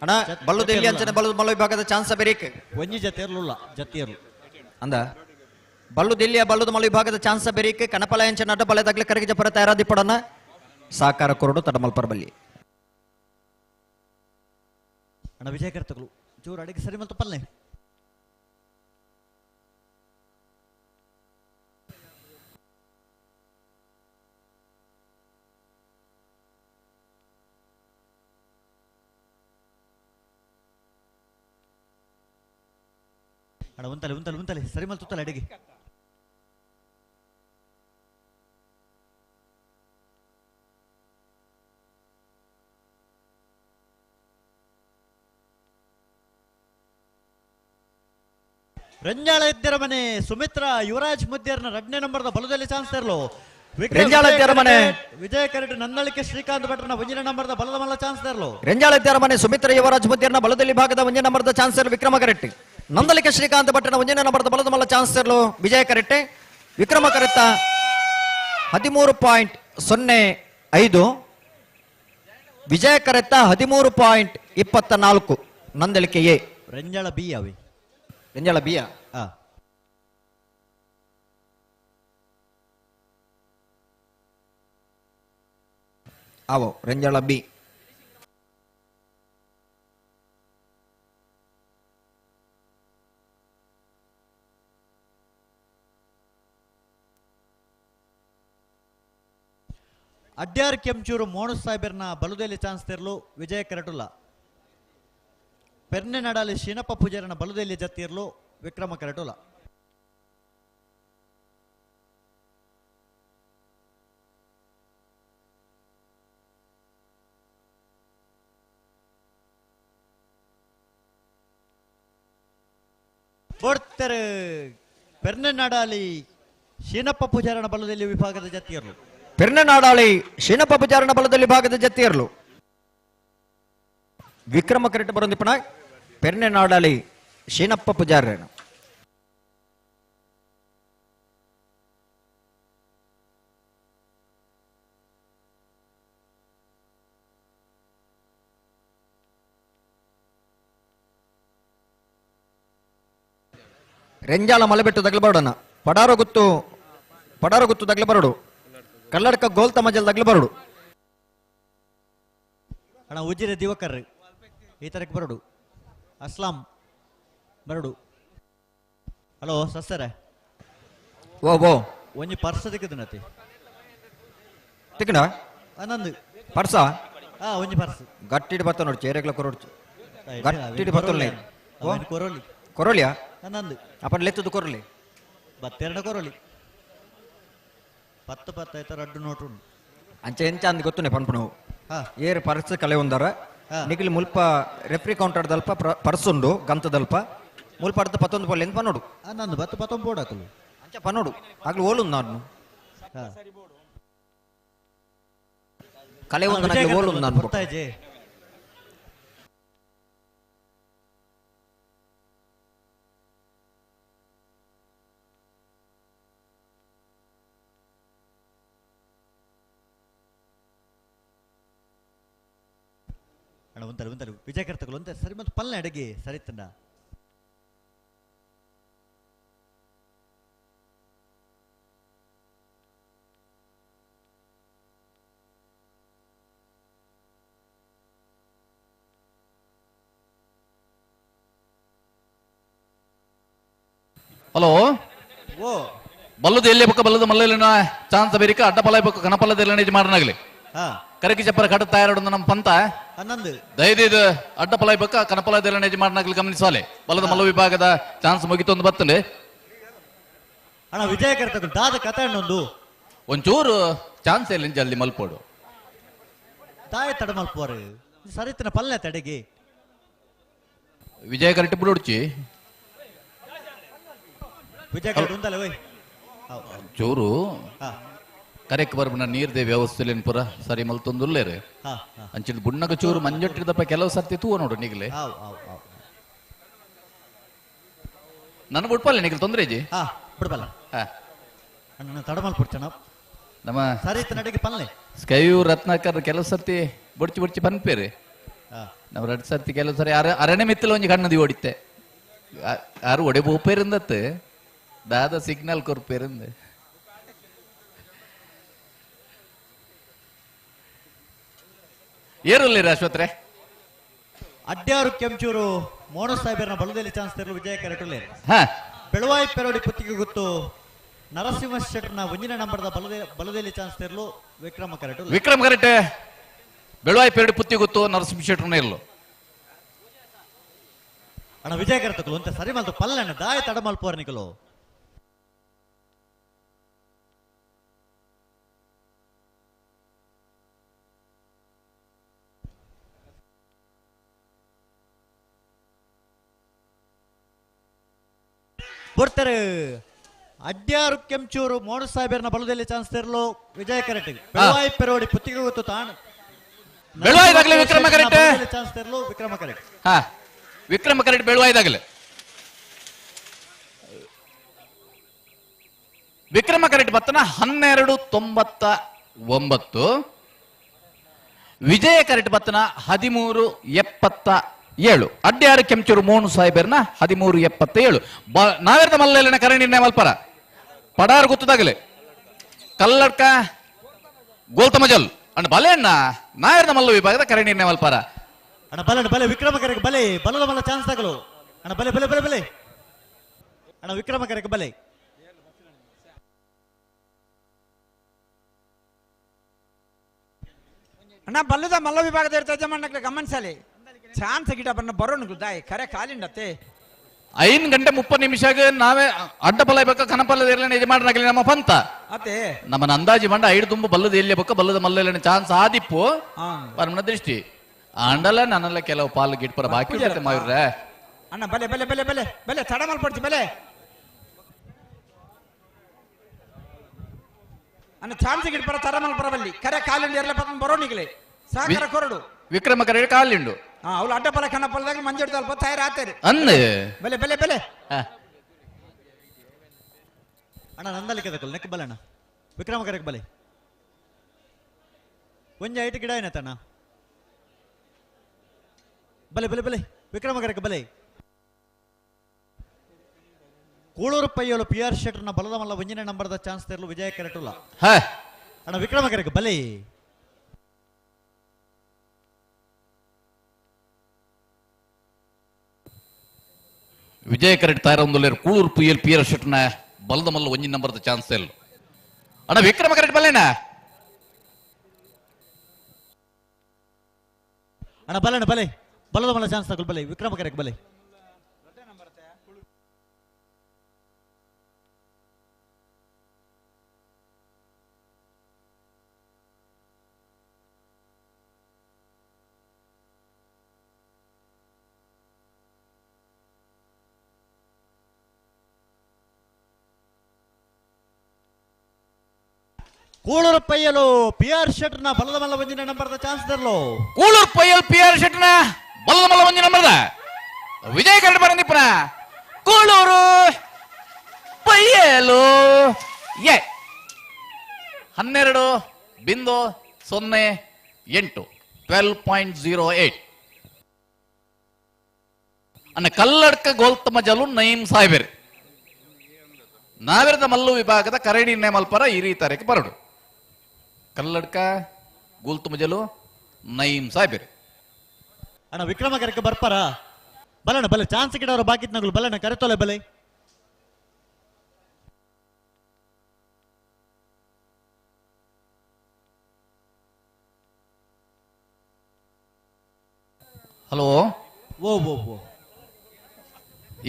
[SPEAKER 5] ಅಣ್ಣ ಬಲ್ಲುದೆಲ್ಲಿ ಅಂಚನೆ ಬಲ್ಲದ ಮಲ್ಲ ವಿಭಾಗದ ಚಾನ್ಸ್ ಬೇರಿಕ್
[SPEAKER 19] ಒಂಜಿ ಜತೆರ್ಲುಲ್ಲ ಜತಿಯರ್ಲು
[SPEAKER 5] ಅಂದ ಬಲ್ಲು ದಿಲ್ಲಿಯ ಬಲ್ಲದ ಮಲ್ಲ ವಿಭಾಗದ ಚಾನ್ಸ್ ಬೇರಿಕ್ ಕನಪಲ ಅಂಚನೆ ಅಡ್ಡ ಬಲ ತಗ್ಲೆ ಕರಗಿ ಜಪರ ತಯಾರಾದಿಪ್ಪಡನ ಸಾಕಾರ ಕೊರಡು ತಡಮಲ್ಪರ ಬಲ್ಲಿ
[SPEAKER 19] ಅಣ್ಣ ವಿಜಯ ಕರ್ತಗಳು ಚೂರು ಅಡಿಗೆ ಸರಿ ಮತ್ತು ಪಲ್ಲೆ ಅಣ್ಣ ಉಂತಲೆ ಉಂತಲೆ ಉಂತಲೆ ಸರಿ ಮಲ್ತುತ್ತಲೆ ಅಡಿಗೆ ರಂಜಾಳ ಇದ್ದರ ಮನೆ ಸುಮಿತ್ರಾ ಯುವರಾಜ್ ಮುದ್ದೇರ್ನ ಎರಡನೇ ನಂಬರ್ದ ಬಲದಲ್ಲಿ ಚಾನ್ಸ್ ತರಲು
[SPEAKER 5] ರೆಂಜಾಳ ಇದ್ದರ ಮನೆ.
[SPEAKER 19] ವಿಜಯ ಕರಡು ನಂದಳಿಕೆ ಶ್ರೀಕಾಂತ್ ಭಟ್ರನ ಒಂದನೇ ನಂಬರ್ದ ಬಲದ ಮಲ್ಲ ಚಾನ್ಸ್ ತರಲು
[SPEAKER 5] ರೆಂಜಾಳ ಇದ್ದರ ಮನೆ ಸುಮಿತ್ರ ಯುವರಾಜ್ ಮುದ್ದೇರ್ನ ಬಲದಲ್ಲಿ ಭಾಗದ ಒಂದನೇ ನಂಬರ್ದ ಚಾನ್ಸರ್ ವಿಕ್ರಮ ಕರೆಟ್ಟಿ. ನಂದಳಿಕೆ ಶ್ರೀಕಾಂತ್ ಭಟ್ರನ ಒಂದನೇ ನಂಬರ್ದ ಬಲದ ಮಲ್ಲ ಚಾನ್ಸರ್ ವಿಜಯ ಕರೆಟ್ಟೆ. ವಿಕ್ರಮ ಕರೆತ್ತ 13.05, ವಿಜಯ ಕರೆತ್ತ 13.24. ನಂದಳಿಕೆ ಎ
[SPEAKER 19] ರೆಂಜಾಳ ಬಿ ಅವಿ
[SPEAKER 5] ರೆಂಜಾಳ ಬಿಯ ಆವೋ ರೆಂಜಾಳ ಬಿ.
[SPEAKER 19] ಅಡ್ಯಾರ್ ಕೆಂಚೂರು ಮೋನು ಸಾಹೇಬರ್ನ ಬಲುದೇಲಿ ಚಾನ್ಸ್ ತೆರಲು ವಿಜಯ ಕರಟುಲ್ಲ. ಪೆರ್ನೆ ನಡಾಲಿ ಶೀನಪ್ಪ ಪೂಜಾರನ ಬಲುದೇಲಿ ಜತ್ತಿರ್ಲು ವಿಕ್ರಮ ಕರಟುಲ್ಲ. ಬೋಡ್ತೆರೆ ಪೆರ್ನೆ ನಡಾಲಿ ಶೀನಪ್ಪ ಪೂಜಾರನ ಬಲದಲ್ಲಿ ವಿಭಾಗದ ಜತ್ತಿಯರ್ಲು.
[SPEAKER 5] ಪೆರ್ನೆನಾಡಾಳಿ ಶೀನಪ್ಪ ಪೂಜಾರನ ಬಲದಲ್ಲಿ ಭಾಗದ ಜತ್ತಿಯರ್ಲು. ವಿಕ್ರಮ ಕರೆಕ್ಟ್ ಬರೋದಿಪ್ಪಣ ಪೆರ್ನೆನಾಡಾಳಿ ಶೀನಪ್ಪ ಪೂಜಾರನ. ರೆಂಜಾಳ ಮಲೆಬೆಟ್ಟು ತಗಲಬಾರಡನ ಪಡಾರ ಗುತ್ತು ಪಡಾರ ಗುತ್ತು ತಗಲಬಾರಡು ಕಲ್ಲಡ್ಕ ಗೋಲ್ತ ಮಜಲ್ ತಗಲಬಾರಡು.
[SPEAKER 19] ಅಣ್ಣ ಉಜ್ಜಿರೆ ದಿವಕರ್ ಈ ತರಕ್ಕೆ ಬರಡು ಅಸ್ಲಾಂ ಬರಡು. ಹಲೋ ಸಸ್ಸರೆ
[SPEAKER 5] ಓ ಓ
[SPEAKER 19] ಒಂಜಿ ಪರ್ಸ ತಿಕ್ಕದನತಿ
[SPEAKER 5] ತಿಕ್ಕಣ
[SPEAKER 19] ನಂದು
[SPEAKER 5] ಪರ್ಸ
[SPEAKER 19] ಹಾ ಒಂಜಿ ಪರ್ಸ್
[SPEAKER 5] ಗಟ್ಟಿಡ್ ಬರ್ತ ನೋಡಿ ಚೇರೆಗ್ಲ ಕೊರೊಡ್ಚು ಗಟ್ಟಿಡ್ ಬರ್ತಲ್ಲ
[SPEAKER 19] ಕೊರೋಲಿ
[SPEAKER 5] ಕೊರೋಲಿಯಾ
[SPEAKER 19] ನಂದು
[SPEAKER 5] ಅಪ್ಪನ ಲೆತ್ತದು ಕೊರಲಿ
[SPEAKER 19] ಬತ್ತೆರಡು ಕೊರೋಲಿ ಪತ್ತು ಪತ್ತು ಆಯ್ತು ರಡ್ಡು ನೋಟು
[SPEAKER 5] ಅಂಚೆ ಎಂಚ ಅಂದ್ ಗೊತ್ತುನೆ ಪನ್ಪುಣವು ಏರು ಪರ್ಸ್ ಕಲೆ ಒಂದರ ನಿಖಿಲ್ ಮುಲ್ಪ ರೆಫ್ರಿ ಕೌಂಟರ್ ದಲ್ಪ ಪರ್ಸ್ ಉಂಡು ಗಂತದಲ್ಪ ಮುಲ್ಪ ಅರ್ಧ ಪತ್ತೊಂದು ಪೊಲ್ಲೆ ಪನ್ನೋಡು
[SPEAKER 19] ನಂದು ಬತ್ತು ಪತ್ತೊಂದು ಬೋರ್ಡ್ ಹಾಕಲು
[SPEAKER 5] ಅಂಚ ಪನ್ನೋಡು ಆಗ್ಲು ಓಲು ನಾನು ಕಲೆ ಒಂದು ಓಲು ನಾನು
[SPEAKER 19] ಗೊತ್ತಾಯ್ಜೆ ಅಣ್ಣ ಒಂತಲೆ ಒಂತಲೆ ವಿಜಯ ಕರ್ತಗಳು ಒಂತೆ ಸರಿ ಮತ್ತು ಪಲ್ಲೆ ಅಡಗಿ ಸರಿ ತಂಡ.
[SPEAKER 6] ಹಲೋ
[SPEAKER 19] ಓ
[SPEAKER 6] ಬಲ್ಲದ ಎಲ್ಲಿ ಬಕ್ಕ ಬಲ್ಲದ ಮಲ್ಲಲಿನ ಚಾನ್ಸ್ ಬೇರಿಕ ಅಡ್ಡ ಪಲ ಬಕ್ಕ ಕನಪಲ್ಲದ ನಿಜ ಮಾಡನಾಗಲಿ ಕರಕಿ ಚಪ್ಪರ ಕಡ ತಯಾರು ನಮ್ಮ ಪಂತ
[SPEAKER 19] ಹನ್ನೊಂದು
[SPEAKER 6] ದಯದೈದು ಅಡ್ಡ ಪಲ ಬಕ್ಕ ಕನಪಲ ನಿಜ ಮಾಡನಾಗಲಿ ಗಮನಿಸಾಲೆ ಬಲ್ಲದ ಮಲ್ಲ ವಿಭಾಗದ ಚಾನ್ಸ್ ಮುಗಿತೊಂದು ಬತ್ತಂಡೆ
[SPEAKER 19] ಅಣ್ಣ ವಿಜಯ ಕರ್ತಗಳು ದಾದ ಕಥೆ ಅಣ್ಣೊಂದು
[SPEAKER 6] ಒಂಚೂರು ಚಾನ್ಸ್ ಎಲ್ಲಿ ಜಲ್ದಿ ಮಲ್ಪೋಡು
[SPEAKER 19] ತಾಯಿ ತಡ ಮಲ್ಪೋರು ಸರಿತನ ಪಲ್ಲೆ ತಡೆಗೆ
[SPEAKER 6] ವಿಜಯ ಕರೆಕ್ಟ್ ಬಿಡೋಡ್ಚಿ
[SPEAKER 19] ವಿಜಯ ಕರೆಕ್ಟ್ ಉಂದಲ್ಲ ಓಯ್
[SPEAKER 6] ಚೂರು ಕರೆಕ್ ಬರ್ಬನ ನೀರ್ದೆ ವ್ಯವಸ್ಥೆ ಪುರ ಸರಿ ಮಲ್ತೊಂದುಲ್ಲೇರೆ ಅಂಚಿನ ಬುಣ್ಣಗ ಚೂರು ಮಂಜೊಟ್ಟಿದಪ್ಪ ಕೆಲವು ಸರ್ತಿ ತೂವ ನೋಡು ನಿಗಲೆ ನನ್ನ ಬುಡ್ಪಲ್ಲ ನಿಗಲ್ ತೊಂದ್ರೆ ಇಜ್ಜಿ
[SPEAKER 19] ಬಿಡ್ಬಲ್ಲ ಅಣ್ಣ ತಡಮಲ್ ಪುಡ್ಚಣ
[SPEAKER 6] ನಮ್ಮ
[SPEAKER 19] ಸರಿ ನಡಿಗೆ ಪಲ್ಲೆ
[SPEAKER 6] ಸ್ಕೈಯು ರತ್ನಾಕರ್ ಕೆಲವು ಸರ್ತಿ ಬುಡ್ಚಿ ಬುಡ್ಚಿ ಪನ್ಪೇರಿ ನಾವು ಎರಡು ಸರ್ತಿ ಕೆಲವು ಸರಿ ಅರಣೆ ಮಿತ್ತಲ ಒಂಜಿ ಕಣ್ಣದಿ ಓಡಿತ್ತೆ ಆರು ಒಡೆ ಬೋಪೇರಿಂದತ್ತು ದಾದ ಸಿಗ್ನಲ್ ಕೊರ್ಪೇರಿಂದ ಏರುಲ್ಲ ಅಶ್ವತ್ರೆ
[SPEAKER 19] ಅಡ್ಯಾರು ಕೆಂಚೂರು ಮೋನು ಸಾಹೇಬರನ್ನ ಬಲದಲ್ಲಿ ಚಾನ್ಸ್ ತೆರಲು ವಿಜಯ ಕರೆಟುಲೆ ಬೆಳವಾಯಿ ಪೆರೋಡಿ ಪುತ್ತಿಗೆ ಗೊತ್ತು ನರಸಿಂಹ ಶೆಟ್ಟರ್ನ ಒಂದಿನ ನಂಬರ್ದ ಬಲದಲ್ಲಿ ಚಾನ್ಸ್ ತೆರಲು ವಿಕ್ರಮ ಕರೆಟು
[SPEAKER 6] ವಿಕ್ರಮ್ ಕರೆಕ್ಟ್ ಬೆಳವಾಯಿ ಪೆರಡಿ ಪುತ್ತಿ ಗೊತ್ತು ನರಸಿಂಹ ಶೆಟ್ಟರ್ನ ಇರ್ಲು
[SPEAKER 19] ಅಣ್ಣ ವಿಜಯ ಕರೆತಕಲು ಅಂತ ಸರಿ ಮಲ್ತು ಪಲ್ಲಣ್ಣ ದಾಯ ತಡಮಲ್ ಪೋರ್ನಿಕಲು ಬರ್ತಾರೆ ಅಡ್ಯಾರು ಕೆಂಚೂರು ಮೋಡು ಸಾಹೇಬರ್ನ ಬಲದಲ್ಲಿ ಚಾನ್ಸ್ ತೆರಲು ವಿಜಯ ಕರೆಕ್ಟ್ ಬೆಳವಾಯಿ ಪೆರೋಡಿ ಪುತ್ತಿಗೆ ಗೊತ್ತು ತಾಣ
[SPEAKER 6] ಬೆಳವಾಯಿದಾಗಲೇ ವಿಕ್ರಮ ಕರೆಕ್ಟ್
[SPEAKER 19] ಚಾನ್ಸ್ ತೆರಲು ವಿಕ್ರಮ ಕರೆಕ್ಟ್
[SPEAKER 6] ಹಾ ವಿಕ್ರಮ ಕರೆಕ್ಟ್ ಬೆಳವಾಯಿದಾಗಲೇ ವಿಕ್ರಮ ಕರೆಕ್ಟ್ ಬತ್ತನ 12.99, ವಿಜಯ ಕರೆಕ್ಟ್ ಬತ್ತನ 13.77. ಅಡ್ಯಾರು ಕೆಂಚೂರು ಮೋನು ಸಾಹೇಬರ್ನ 13.77. ನಾವೇರ್ದ ಮಲ್ಲೆಲ್ಲ ಕರೆ ನಿರ್ಣಯ ಮಲ್ಪರ ಪಡಾರು ಗೊತ್ತದಾಗಲೆ ಕಲ್ಲಡ್ಕ ಗೋಲ್ತಮಜಲ್ ಅಣ್ಣ ಬಲೆ ಅಣ್ಣ ನಾಯರ್ದ ಮಲ್ಲ ವಿಭಾಗದ ಕರೆ ನಿರ್ಣಯ ಮಲ್ಪರ
[SPEAKER 19] ಅಣ್ಣ ಬಲೆ ಅಣ್ಣ ಬಲೆ ವಿಕ್ರಮ ಕರೆಗೆ ಬಲೆ ಬಲದ ಮಲ್ಲ ಚಾನ್ಸ್ ತಗಲು ಅಣ್ಣ ಬಲೆ ಬಲೆ ಬಲೆ ಬಲೆ ಅಣ್ಣ ವಿಕ್ರಮ ಕರೆಗೆ ಬಲೆ
[SPEAKER 16] ಅಣ್ಣ ಬಲ್ಲದ ಮಲ್ಲ ವಿಭಾಗದ ಇರ್ತಾ ಗಮನಿಸಲಿ ಚಾನ್ಸ್ ಗಿಡ ಬಣ್ಣ ಬರೋಣ ದಾಯಿ ಕರೆ ಕಾಲಿಂಡತ್ತೆ
[SPEAKER 6] 5:30 ನಾವೇ ಅಡ್ಡ ಬಲ ಬೇಕ ಕನಪಲ್ಲದ ಇರಲಿ ಯಜಮಾನರಾಗಲಿ ನಮ್ಮ ಪಂತ
[SPEAKER 16] ಅತ್ತೆ
[SPEAKER 6] ನಮ್ಮನ್ನ ಅಂದಾಜಿ ಮಂಡ ಐದು ತುಂಬ ಬಲ್ಲದ ಎಲ್ಲಿ ಬಕ್ಕ ಬಲ್ಲದ ಮಲ್ಲ ಚಾನ್ಸ್ ಆದಿಪ್ಪು ಪರಮನ ದೃಷ್ಟಿ ಆಂಡಲ ನನ್ನೆಲ್ಲ ಕೆಲವು ಪಾಲು ಗಿಟ್ಪರ ಬಾಕಿ ಉಂಟು ಮಾವಿರ್ರೆ
[SPEAKER 16] ಅಣ್ಣ ಬಲೆ ಬಲೆ ಬಲೆ ಬಲೆ ಬಲೆ ತಡ ಮಲ್ಪಡ್ತಿ ಬಲೆ ಅಣ್ಣ ಚಾನ್ಸ್ ಗಿಟ್ಪರ ತಡ ಮಲ್ಪರ ಬಲ್ಲಿ ಕರೆ ಕಾಲಿಂಡ ಇರಲಿ ಪತ್ತ ಬರೋಣಿಗಲೇ ಸಹಕಾರ ಕೊರಡು
[SPEAKER 6] ವಿಕ್ರಮ ಕರೆ ಕಾಲಿಂಡು
[SPEAKER 16] ಅವಳು ಅಡ್ಡ ಪಲ ಕಣ್ಣ ಪಲದಾಗ ಮಂಜೆಡ್ದು ಅಲ್ಪ ತಯಾರು ಆತಾರೆ
[SPEAKER 6] ಅಂದೆ
[SPEAKER 16] ಬಲೆ ಬಲೆ ಬಲೆ
[SPEAKER 19] ಅಣ್ಣ ನಂದಲಿಕ್ಕೆ ತಗೊಳ್ಳಿ ನೆಕ್ ಬಲೆ ಅಣ್ಣ ವಿಕ್ರಮ ಕರೆಗೆ ಬಲೆ ಒಂಜಿ ಐಟ್ ಗಿಡ ಏನತ್ತಣ್ಣ ಬಲೆ ಬಲೆ ಬಲೆ ವಿಕ್ರಮ ಕರೆಗೆ ಬಲೆ ಕೂಳೂರು ಪೈಯೋಳು ಪಿ ಆರ್ ಶೆಟ್ಟರ್ನ ಬಲದ ಮಲ್ಲ ಒಂಜಿನ ನಂಬರ್ದ ಚಾನ್ಸ್ ತೆರಲು ವಿಜಯ ಕರೆಟುಲ್ಲ ಅಣ್ಣ ವಿಕ್ರಮ ಕರೆಗೆ ಬಲೆ
[SPEAKER 6] ವಿಜಯ ಕರೆಕ್ಟ್ ತಯಾರೊಂದುಲ್ಲೇರು ಕೂಳೂರು ಪಿ ಪಿ ಆರ್ ಶೆಟ್ಟರ್ನ ಬಲದ ಮಲ್ಲ ಒಂಜಿನ ನಂಬರ್ದ ಚಾನ್ಸ್ ತೆರಲು ಅಣ್ಣ ವಿಕ್ರಮ ಕರೆಕ್ಟ್ ಬಲ್ಲೇನಾ
[SPEAKER 19] ಅಣ್ಣ ಬಲೆ ಅಣ್ಣ ಬಲೆ ಬಲದ ಮಲ್ಲ ಚಾನ್ಸ್ ತಗೊಳ್ಳಿ ಬಲೆ ವಿಕ್ರಮ ಕರೆಗೆ ಬಲೆ ಕೂಳೂರು ಪೈಯಲು ಪಿ ಆರ್ ಶೆಟ್ನ ಬಲದ ಮಲ್ಲ ಒಂಜಿನ ನಂಬರ್ದ ಚಾನ್ಸ್ ತರಲು
[SPEAKER 6] ಕೂಳೂರು ಪೈಯಲ್ ಪಿ ಆರ್ ಶೆಟ್ನ ಬಲದ ಮಲ್ಲ ಒಂಜಿನ ನಂಬರ್ದ ವಿಜಯ ಕರೆಕ್ಟ್ ಬರಂದಿಪ್ಪನ ಕೂಳೂರು ಪೈಯಲು ಎ 12.08 12.08. ಅನ್ನ ಕಲ್ಲಡ್ಕ ಗೋಲ್ತಮ ಜಲು ನಯೀಂ ಸಾಹೇಬರ್ ನಾವೆರದ ಮಲ್ಲು ವಿಭಾಗದ ಕರೆ ನಿರ್ಣಯ ಮಲ್ಪರ ಈ ರೀತಾರಕ್ಕೆ ಬರಡು ಕಲ್ಲಡ್ಕ ಗೋಲ್ತುಮಜಲು ನಯೀಂ ಸಾಹೇಬರ್
[SPEAKER 19] ಅಣ್ಣ ವಿಕ್ರಮ ಕರೆಕ್ಕೆ ಬರ್ಪಾರ ಬಲಣ್ಣ ಬಲೆ ಚಾನ್ಸ್ ಗಿಡವರು ಬಾಕಿ ನಗಲು ಬಲಣ್ಣ ಕರೆತೋಲೆ ಬಲೆ
[SPEAKER 6] ಹಲೋ
[SPEAKER 19] ಓ ಓ ಓ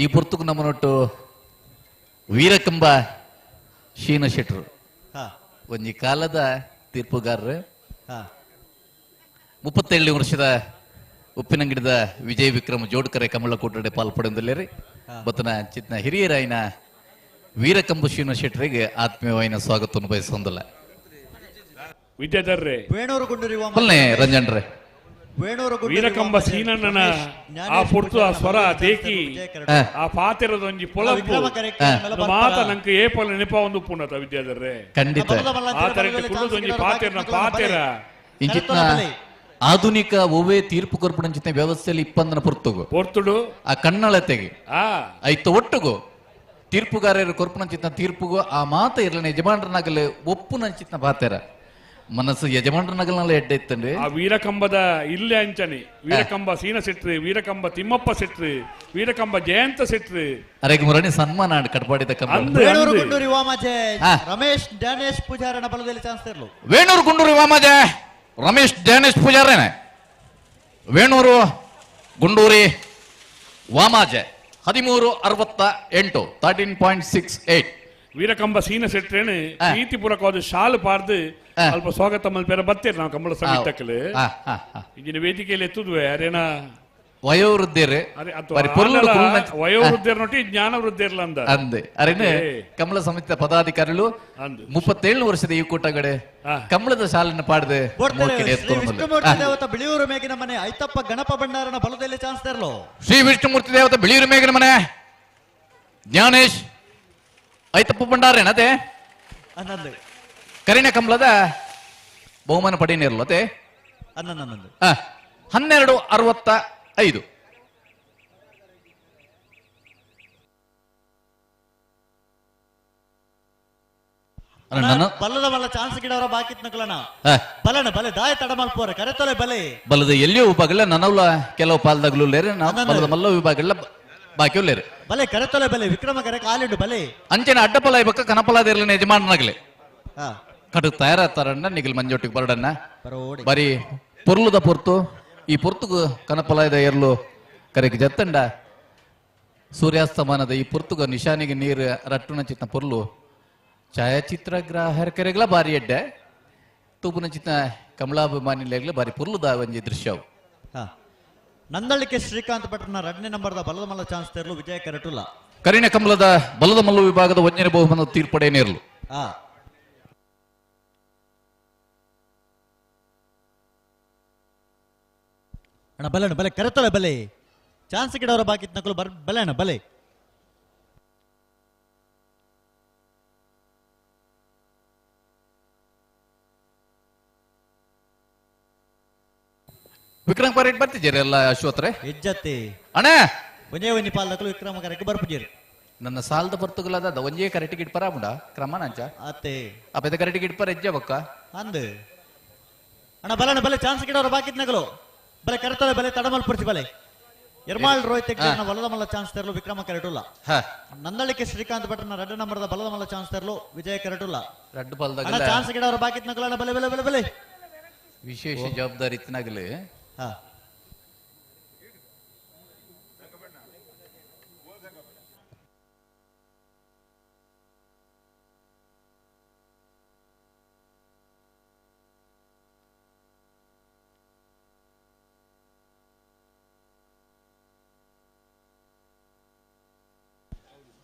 [SPEAKER 6] ಈ ಪುರ್ತುಕು ನಮ್ಮನೊಟ್ಟು ವೀರಕಂಬ ಶೀನ ಶೆಟ್ರು ಒಂಜಿ ಕಾಲದ ತೀರ್ಪುಗಾರರು 37 ವರ್ಷದ ಉಪ್ಪಿನಂಗಡಿದ ವಿಜಯ ವಿಕ್ರಮ ಜೋಡ್ಕರೆ ಕಮಲ ಕೂಟಡೆ ಪಾಲ್ಪಡೆಂದುಲ್ಲೇರಿ ಬತ್ತನ ಚಿತ್ನ ಹಿರಿಯರಾಯಿನ ವೀರಕಂಬ ಶ್ರೀನ ಶೆಟ್ಟರಿಗೆ ಆತ್ಮೀಯವಾಯಿನ ಸ್ವಾಗತವನ್ನು ಬಯಸೊಂದಲ್ಲ.
[SPEAKER 3] ವಿದ್ಯಾಧರ್ರೆ
[SPEAKER 19] ವೇಣೂರು ಗುಂಡೂರು
[SPEAKER 6] ಬಲ್ನೆ ರಂಜನ್ ರೇ.
[SPEAKER 3] ವೀರಕಂಬ ಸೀನಣ್ಣನ ಆ ಪುರ್ತು ಆ ಸ್ವರ ದೇಕಿ ಆ ಪಾತಿರದೊಂಜಿ ಪೊಳಪು ಮಾತ ನಂಗೆ ಏಪಲ್ ನೆನಪ ಒಂದು ಪುಣತ ವಿದ್ಯಾಧರ್ರೆ.
[SPEAKER 6] ಖಂಡಿತ
[SPEAKER 3] ಆ ತರ ಕುಳ್ಳುದೊಂಜಿ ಪಾತಿರನ ಪಾತಿರ
[SPEAKER 6] ಇಂಚಿತ್ನ ಆಧುನಿಕ ಒವ್ವೇ ತೀರ್ಪು ಕೊರ್ಪುಣಂಚಿನ ವ್ಯವಸ್ಥೆಯಲ್ಲಿ ಇಪ್ಪಂದನ ಪೊರ್ತುಗು
[SPEAKER 3] ಪೊರ್ತುಡು
[SPEAKER 6] ಆ ಕಣ್ಣಳತೆಗೆ ಐತ ಒಟ್ಟುಗು ತೀರ್ಪುಗಾರರು ಕೊರ್ಪುಣಂಚಿತ್ನ ತೀರ್ಪುಗು ಆ ಮಾತ ಇರಲನೆ ಯಜಮಾನರನಾಗಲೇ ಒಪ್ಪುನಂಚಿತ್ನ ಪಾತೆರ ಮನಸ್ಸು ಯಜಮಾನರನಗಲ್ನೆಲ್ಲ ಎಡ್ಡೆ ಇತ್ತಂడి.
[SPEAKER 3] ಆ ವೀರಕಂಬದ ಇಲ್ಲೇ ಅಂಚನೆ ವೀರಕಂಬ ಸೀನ ಸೆಟ್ರಿ, ವೀರಕಂಬ ತಿಮ್ಮಪ್ಪ ಸೆಟ್ರಿ, ವೀರಕಂಬ ಜಯಂತ ಸೆಟ್ರಿ
[SPEAKER 6] ಅರೆಗೆ ಮುರಣಿ ಸನ್ಮಾನ ಕಟ್ಪಾಡಿದ ಕಂಬ.
[SPEAKER 19] ವೇಣೂರು ಗುಂಡೂರು ವಾಮಾಜೆ ರಮೇಶ್ ಡ್ಯಾನೇಶ್ ಪೂಜಾರನ ಬಲದಲ್ಲಿ ಚಾನ್ಸ್ ಇರಲು.
[SPEAKER 6] ವೇಣೂರು ಗುಂಡೂರು ವಾಮಾಜೆ ರಮೇಶ್ ಡ್ಯಾನೇಶ್ ಪೂಜಾರನೇ. ವೇಣೂರು ಗುಂಡೂರಿ ವಾಮಾಜೆ 13.68 13.68.
[SPEAKER 3] ವೀರಕಂಬ ಸೀನ ಸೆಟ್ರೇನು ಪ್ರೀತಿಪೂರ್ವಕವಾದ ಶಾಲು ಪಾರ್ದು ಅಲ್ಪ ಸ್ವಾಗತ ಮಲ್ಪೇರ ಬತ್ತೀರಿ ನಾವು ಕಂಬಳ ಸಮಿತಕ್ಕಲು ಈಗಿನ ವೇದಿಕೆಯಲ್ಲಿ ಎತ್ತುದ್ವೆ ಅರೇನ
[SPEAKER 6] ವಯೋವೃದ್ಧಿಯರು
[SPEAKER 3] ವಯೋವೃದ್ಧಿಯರ್ ಜ್ಞಾನ ವೃದ್ಧಿರ್ಲ ಅಂದ
[SPEAKER 6] ಅಂದೆ ಅರೇನೆ ಕಮಲ ಸಮಿತಿಯ ಪದಾಧಿಕಾರಿಗಳು 37 ವರ್ಷದ ಈ ಕೂಟಗಡೆ ಕಮಲದ ಶಾಲನ್ನು ಪಾಡದೆ
[SPEAKER 19] ವಿಷ್ಣುಮೂರ್ತಿ ದೇವತ ಬಿಳಿಯೂರು ಮೇಗಿನ ಮನೆ ಐತಪ್ಪ ಗಣಪ ಭಂಡಾರನ ಬಲದಲ್ಲಿ ಚಾನ್ಸ್ ತರಲು.
[SPEAKER 6] ಶ್ರೀ ವಿಷ್ಣುಮೂರ್ತಿ ದೇವತ ಬಿಳಿಯೂರು ಮೇಗಿನ ಮನೆ ಜ್ಞಾನೇಶ್ ಐತಪ್ಪ ಭಂಡಾರೇನ ಅದೇ ಕರಿಣ ಕಮಲದ ಬಹುಮಾನ ಪಡೆಯನಿರಲು ಅದೇ 12.65.
[SPEAKER 19] ಬಲ್ಲದ ಮಲ್ಲ ಚಾನ್ಸ್ ಗಿಡವರ ಬಾಕಿ ನಕಲನ ಬಲನ ಬಲೆ ದಾಯ ತಡ ಮಲ್ಪೋರೆ ಕರೆತಲೆ ಬಲೆ
[SPEAKER 6] ಬಲದ ಎಲ್ಲಿಯೂ ವಿಭಾಗಲ್ಲ ನನವಲ ಕೆಲವು ಪಾಲ್ದಾಗ್ಲೂ ಲೇರೆ ಬಲದ ಮಲ್ಲ ವಿಭಾಗಲ್ಲ ಬಾಕಿ ಉಲ್ಲೇರು
[SPEAKER 19] ಬಲೆ ಕರೆತಲೆ ಬಲೆ ವಿಕ್ರಮ ಕರೆ ಕಾಲಿಂಡು ಬಲೆ
[SPEAKER 6] ಅಂಚನೆ ಅಡ್ಡಪಲ ಇಬಕ್ಕ ಕನಪಲಾದಿರ್ಲಿನ ಯಜಮಾನನಾಗ್ಲೆ ಕಡು ತಯಾರಾತಾರಣ್ಣ ನಿಗಲ್ ಮಂಜೊಟ್ಟಿಗೆ ಬರಡಣ್ಣ ಬರೀ ಪೊರ್ಲುದ ಪೊರ್ತು ಈ ಪೊರ್ತುಗು ಕನಪಲಾಯದ ಎರ್ಲು ಕರೆಗೆ ಜತ್ತಂಡ ಸೂರ್ಯಾಸ್ತಮಾನದ ಈ ಪೊರ್ತುಗ ನಿಶಾನಿಗೆ ನೀರು ರಟ್ಟುನ ಚಿತ್ನ ಪೊರ್ಲು ಛಾಯಾಚಿತ್ರಗ್ರಾಹಕರಿಗಳ ಕರೆಗಳ ಬಾರಿ ಎಡ್ಡೆ ತೂಪುನ ಚಿತ್ನ ಕಮಲಾಭಿಮಾನಿಗಳ ಬಾರಿ ಪೊರ್ಲುದ ಒಂಜಿ ದೃಶ್ಯವು.
[SPEAKER 19] ನಂದಳಿಕೆ ಶ್ರೀಕಾಂತ್ ಭಟ್ರನ 2ನೇ ನಂಬರ್ದ ಬಲದ ಮಲ್ಲ ಚಾನ್ಸ್ ತೇರ್ಲು ವಿಜಯ ಕರಟುಲ್ಲ.
[SPEAKER 6] ಕರಿಣ ಕಮಲದ ಬಲದ ಮಲ್ಲು ವಿಭಾಗದ ಒಂಜನೇ ಬಹುಮಾನ ತೀರ್ಪಡೇನಿರಲು.
[SPEAKER 19] ಅಣ್ಣ ಬಲೆ ಬಲೆ ಕರೆತಲೆ ಬಲೆ ಚಾನ್ಸ್ ಗಿಡವರ ಬಾಕಿ ನಕಲು ಬರ್ ಬಲೆ ಅಣ್ಣ ಬಲೆ.
[SPEAKER 6] ವಿಕ್ರಮ್ ಪರೇಟ್ ಬರ್ತಿದ್ದೀರಿ ಎಲ್ಲ ಅಶ್ವತ್ರೆ
[SPEAKER 19] ಹೆಜ್ಜತ್ತೆ
[SPEAKER 6] ಅಣ್ಣ
[SPEAKER 19] ಒಂದೇ ಒಂಜಿ ಪಾಲ್ದಕಲು ವಿಕ್ರಮ ಕರೆಕ್ ಬರ್ಪುಜೇರು.
[SPEAKER 6] ನನ್ನ ಸಾಲದ ಪೊರ್ತುಗಲಾದ ಒಂಜೇ ಕರೆಟಿಗೆ ಇಡ್ಪರ ಮುಡ ಕ್ರಮನಾಂಚ
[SPEAKER 19] ಅತ್ತೆ
[SPEAKER 6] ಅಪೆದ ಕರೆಟಿಗೆ ಇಡ್ಪರ ಹೆಜ್ಜೆ ಬಕ್ಕ
[SPEAKER 19] ಅಂದು ಅಣ್ಣ ಬಲನ ಬಲೆ ಚಾನ್ಸ್ ಗಿಡವರ ಬಾಕಿ ನಕಲು ಬಲೆ ಕರೆತಲೆ ಬಲೆ ತಡಮಲ್ ಪುರ್ಚಿ ಬಲೆ ಎರ್ಮಾಳ್ ರೋಹಿತ್ ಬಲದ ಮಲ್ಲ ಚಾನ್ಸ್ ತರಲು ವಿಕ್ರಮ ಕರೆಟುಲ್ಲ. ನಂದಳಿಕೆ ಶ್ರೀಕಾಂತ್ ಭಟ್ರನ 2 ನಂಬರ್ದ ಬಲದ ಮಲ್ಲ ಚಾನ್ಸ್ ತರಲು ವಿಜಯ ಕರೆಟುಲ್ಲ.
[SPEAKER 6] ರಡ್ಡು ಪಾಲ್ದಾಗ
[SPEAKER 19] ಚಾನ್ಸ್ ಗಿಡವರ ಬಾಕಿ ನಕಲು ಬಲೆ ಬಲೆ ಬಲೆ ಬಲೆ
[SPEAKER 6] ವಿಶೇಷ ಜವಾಬ್ದಾರಿ ಇತ್ತನಾಗಲಿ.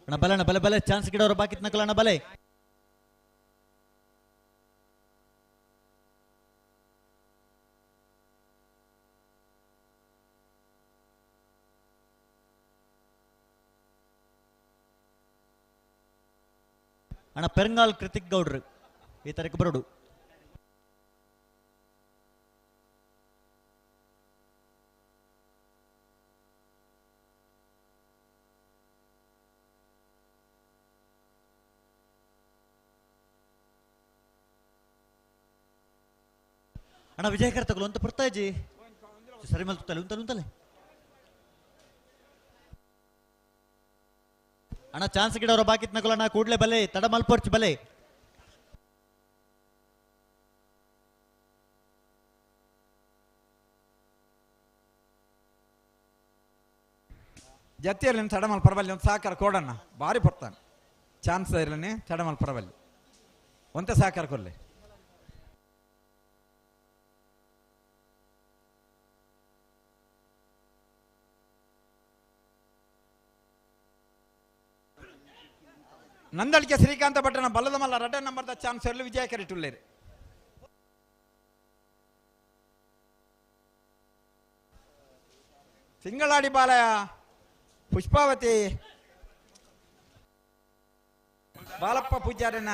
[SPEAKER 19] ಅಣ್ಣ ಬಲೆ ಅಣ್ಣ ಬಲೆ ಬಲೆ ಚಾನ್ಸ್ ಗಿಡವರ ಬಾಕಿ ನಕಲು ಅಣ್ಣ ಬಲೆ. ಅಣ್ಣ ಪೆರಂಗಾಲ್ ಕೃತಿಕ್ ಗೌಡ್ರು ಈ ತಾರೀಕು ಬರೋಡು. ಅಣ್ಣ ವಿಜಯಕರ್ ತಗೊಳ್ಳು ಅಂತ ಪುರ್ತಾಜಿ ಸರಿ ಮಲ್ತಲೆ ಉಂತಲೆ ಉಂತಲೆ ಅಣ್ಣ ಚಾನ್ಸ್ ಗಿಡವರ ಬಾಕಿ ನಕುಲಣ್ಣ ಕೂಡ್ಲೆ ಬಲೆ ತಡ ಮಲ್ಪೊರ್ಚ್ ಬಲೆ.
[SPEAKER 16] ಜತ್ತಿಯಲ್ಲಿ ತಡ ಮಲ್ಪರಬಲ್ಲಿ ಒಂದು ಸಹಕಾರ ಕೊಡಣ್ಣ ಭಾರಿ ಪಡ್ತಾನೆ ಚಾನ್ಸ್ ಇರಲಿ ತಡ ಮಲ್ಪರಬಲ್ಲಿ ಒಂತೆ ಸಹಕಾರ ಕೊಡ್ಲಿ. Nandalike Srikanth ಭಟ್ಟನ ಬಲ್ಲದ ಮಲ್ಲ ರಡ್ಡ ನಂಬರ್ದ ಚಾನ್ಸ್ ಎರ್ಲು ವಿಜಯ ಕರೆಟುಲ್ಲೇರು. ತಿಂಗಳಾಡಿ ಬಾಲಯ ಪುಷ್ಪಾವತಿ ಬಾಲಪ್ಪ ಪೂಜಾರನ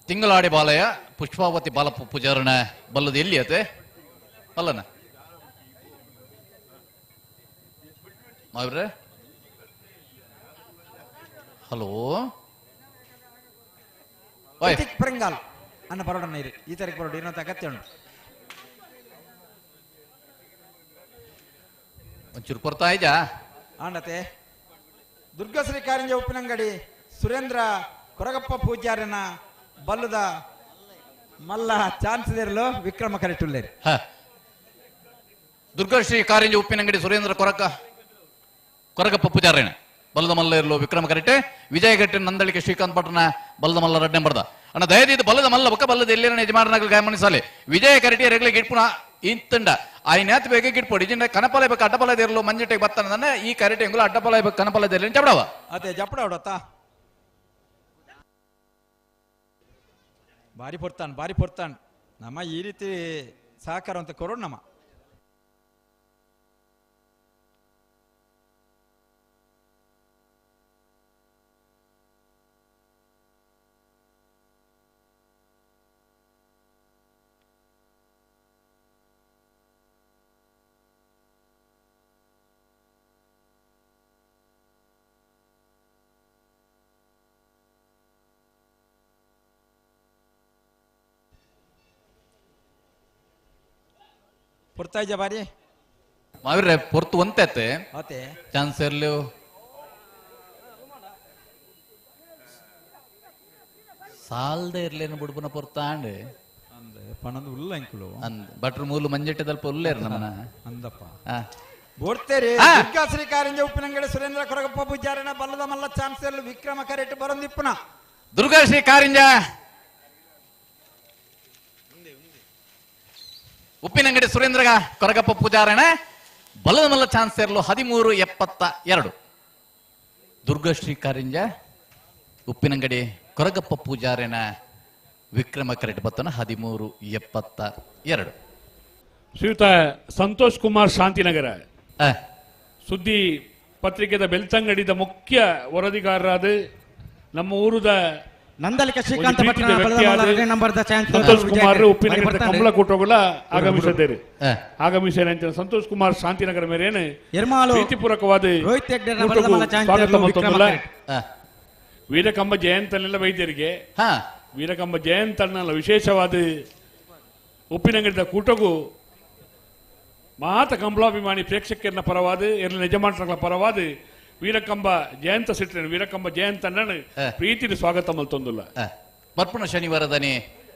[SPEAKER 6] ತಿಂಗಳಾಡಿ ಬಾಲಯ ಪುಷ್ಪಾವತಿ ಬಾಲಪ್ಪ ಪೂಜಾರನ ಬಲ್ಲದ ಎಲ್ಲಿ ಅತೆ ಅಲ್ಲನ ಮಾವ್ರೆ. ಹಲೋ
[SPEAKER 16] ಪರಂಗಾಲ್ ಅನ್ನ ಬರೋಡ ನೀರು ಈ ತಾರೀಕು ಬರೋಡು ಇನ್ನೊಂದು ಅಗತ್ಯ ಉಂಟು.
[SPEAKER 6] ಒಂಚೂರು ಕೊರ್ತಾ ಇದ್ಯಾ
[SPEAKER 16] ಆಂಡತೆ. ದುರ್ಗಾಶ್ರೀ ಕಾರಂಜ ಉಪ್ಪಿನಂಗಡಿ ಸುರೇಂದ್ರ ಕೊರಗಪ್ಪ ಪೂಜಾರನ ಬಲ್ಲದ ಮಲ್ಲ ಚಾನ್ಸ್ ಇರಲು ವಿಕ್ರಮ ಕರೆಟುಲ್ಲೇರಿ.
[SPEAKER 6] ದುರ್ಗಾಶ್ರೀ ಕಾರಂಜಿ ಉಪ್ಪಿನಂಗಡಿ ಸುರೇಂದ್ರ ಕೊರಗಪ್ಪ ಪೂಜಾರನ ಬಲ್ಲದ ಮಲ್ಲ ಇರಲು ವಿಕ್ರಮ ಕರೆಟೆ ವಿಜಯ ಕರೆಟೆ ನಂದಳಿಕೆ ಶ್ರೀಕಾಂತ್ ಭಟ್ರನ ಬಲ್ಲದ ಮಲ್ಲ ರಡ್ನೆ ಬರ್ದ ಅಣ್ಣ ದಯದಿದ್ದು ಬಲ್ಲದ ಮಲ್ಲ ಬೊಕ್ಕ ಬಲ್ಲದ ಎಲ್ಲಿನ ಯಜಮಾನಗಳು ಗಮನಿಸಲಿ ವಿಜಯ ಕರೆಟಿ ರೆಗ್ಲೆ ಗಿಟ್ಪುನ ಇಂತಂಡ ಆಯ್ನಾತ್ ಬೇಗ ಗಿಟ್ಪೊಡಿ ಜಿಂಡ ಕನಪಲ ಬೇಕು ಅಡ್ಡಪಲ ಇರಲು ಮಂಜಟೆಗೆ ಬತ್ತನ ಈ ಕರೆಟೆ ಎಂಗುಲ ಅಡ್ಡಪಲ ಬೇಕು ಕನಪಲ ಇರಲಿ ಜಬಡವ
[SPEAKER 16] ಅದೇ ಜಪಡವಡತ್ತಾ ಬಾರಿ ಪೊರ್ತಾನ್ ಬಾರಿ ಪೊರ್ತಾನ್ ನಮ್ಮ ಈ ರೀತಿ ಸಹಕಾರ ಅಂತ ಕೊರೋಣ ನಮ್ಮ ಪೊರ್ತಾಯ್ಜ ಬಾರಿ
[SPEAKER 6] ಮಾವಿರ್ರೆ ಪೊರ್ತು ಒಂತೈತೆ
[SPEAKER 16] ಅತೆ
[SPEAKER 6] ಚಾನ್ಸ್ ಇರ್ಲಿ ಸಾಲ್ದೆ ಇರ್ಲೇನು ಬುಡ್ಬುನ ಪೊರ್ತಾಂಡ್
[SPEAKER 16] ಪಣಂದು ಉಲ್ಲ ಇಂಕುಲು
[SPEAKER 6] ಅಂದ್ ಭಟ್ರು ಮೂಲು ಮಂಜೆಟ್ಟೆ ದಲ್ಪ ಉಲ್ಲೇರ್ ನಮ್ಮನ
[SPEAKER 16] ಅಂದಪ್ಪ ಬೋಡ್ತೇರಿ. ದುರ್ಗಾಶ್ರೀ ಕಾರಂಜ ಉಪ್ಪಿನಂಗಡಿ ಸುರೇಂದ್ರ ಕೊರಗಪ್ಪ ಪೂಜಾರನ ಬಲ್ಲದ ಮಲ್ಲ ಚಾನ್ಸ್ ಇರಲು ವಿಕ್ರಮ ಕರೆಟ್ ಬರಂದಿಪ್ಪುನ
[SPEAKER 6] ದುರ್ಗಾಶ್ರೀ ಕಾರಿಂಜ ಉಪ್ಪಿನಂಗಡಿ ಸುರೇಂದ್ರಗ ಕೊರಗಪ್ಪ ಪೂಜಾರಣ ಬಲದ ಮಲ್ಲ ಚಾನ್ಸ್ ಇರಲು 13.72. ದುರ್ಗಶ್ರೀ ಕಾರಿಂಜ ಉಪ್ಪಿನಂಗಡಿ ಕೊರಗಪ್ಪ ಪೂಜಾರನ ವಿಕ್ರಮ ಕರೆಟ್ ಬತ್ತನ 13.72.
[SPEAKER 3] ಶ್ರೀಯುತ ಸಂತೋಷ್ ಕುಮಾರ್ ಶಾಂತಿನಗರ ಸುದ್ದಿ ಪತ್ರಿಕೆದ ಬೆಳ್ತಂಗಡಿದ ಮುಖ್ಯ ವರದಿಗಾರರಾದ ನಮ್ಮ ಊರುದ
[SPEAKER 4] ನಂದಲಿಕ ಶ್ರೀಕಾಂತ
[SPEAKER 3] ಸಂತೋಷ್ ಕುಮಾರ್ ಉಪ್ಪಿನಂಗಡಿ ಕಮಲ ಕೂಟಗಳ ಆಗಮಿಸಿದ್ದೇನೆ. ಆಗಮಿಸಿದ ಸಂತೋಷ್ ಕುಮಾರ್ ಶಾಂತಿನಗರ ಮೇರೇನೆ ಪ್ರೀತಿಪೂರ್ವಕವಾದ ಸ್ವಾಗತ ಮತ್ತೊಂದಲ್ಲ. ವೀರಕಂಬ ಜಯಂತನೆಲ್ಲ ವೈದ್ಯರಿಗೆ ವೀರಕಂಬ ಜಯಂತಣ್ಣಲ್ಲ ವಿಶೇಷವಾದ ಉಪ್ಪಿನಂಗಡಿದ ಕೂಟಗೂ ಮಾತ ಕಂಬಳಾಭಿಮಾನಿ ಪ್ರೇಕ್ಷಕರನ್ನ ಪರವಾದ ಎಲ್ಲ ಯಜಮಾನರ ಪರವಾದ ವೀರಕಂಬ ಜಯಂತ ಸಿಟ್ಟ ವೀರಕಂಬ ಜಯಂತಣ್ಣನ ಪ್ರೀತಿಯ ಸ್ವಾಗತ ಮಲ್ತೊಂದುಲ್ಲ.
[SPEAKER 6] ಬರ್ಪಣ ಶನಿವಾರದಾನೆ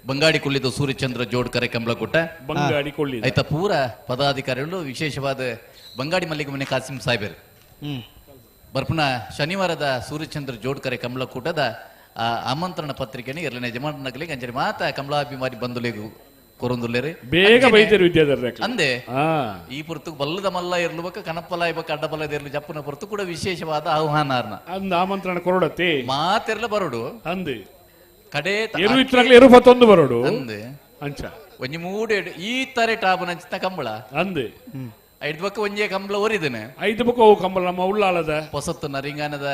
[SPEAKER 6] ಬಂಗಾಡಿ ಕೊಳ್ಳಿದ ಸೂರ್ಯಚಂದ್ರ ಜೋಡ್ಕರೆ ಕಂಬಳಕೂಟ
[SPEAKER 3] ಬಂಗಾಡಿ ಕೊಳ್ಳಿ
[SPEAKER 6] ಆಯ್ತಾ ಪೂರ ಪದಾಧಿಕಾರಿಗಳು ವಿಶೇಷವಾದ ಬಂಗಾಡಿ ಮಲ್ಲಿಗೆ ಮನೆ ಕಾಸಿಂ ಸಾಹೇಬರು ಬರ್ಪಣ ಶನಿವಾರದ ಸೂರ್ಯಚಂದ್ರ ಜೋಡ್ಕರೆ ಕಂಬಳಕೂಟದ ಆಮಂತ್ರಣ ಪತ್ರಿಕೆಯನ್ನು ಎರಡನೇ ಯಜಮಾನಗಳಿಗೆ ಅಂಜರಿ ಮಾತ ಕಮಲಾಭಿಮಾನಿ ಬಂಧುಲಿಗೂ ಕೊರೊಂದುಲ್ಲೇರಿ
[SPEAKER 3] ಬೇಗ ಬೈತೇರು ವಿದ್ಯಾಧರ
[SPEAKER 6] ಅಂದೆ ಈ ಪುರ್ತು ಬಲ್ಲದ ಮಲ್ಲ ಇರ್ಲುಬಕ ಕನಪಲ ಇಬಕ ಅಡ್ಡಬಲ ಇರ್ಲು ಜಪ್ಪನ ಪುರ್ತು ಕೂಡ ವಿಶೇಷವಾದ ಆಹ್ವಾನ
[SPEAKER 3] ಅಂದ ಆಮಂತ್ರಣ ಕೊರಡತ್ತೆ
[SPEAKER 6] ಮಾತೆರ್ಲ ಬರೋಡು
[SPEAKER 3] ಅಂದೆ
[SPEAKER 6] ಕಡೆ
[SPEAKER 3] ಎರು ಇತ್ರಾಗ್ಲೇ ಎರು ಪತ್ತೊಂದು ಬರೋಡು
[SPEAKER 6] ಅಂದೆ
[SPEAKER 3] ಅಂಚ
[SPEAKER 6] ಒಂಜಿ ಮೂಡೆ ಈ ತಾರೆ ಟಾಬನ ಅಂಚಿನ ಕಂಬಳ
[SPEAKER 3] ಅಂದೆ
[SPEAKER 6] ಐದು ಬಕ್ಕ ಒಂಜೆ ಕಂಬಳ ಒರಿದನೆ
[SPEAKER 3] ಐದು ಬಕ್ಕ ಅವು ಕಂಬಳ ನಮ್ಮ ಉಳ್ಳಾಲದ
[SPEAKER 6] ಹೊಸತ್ತು ನರಿಂಗಾನದ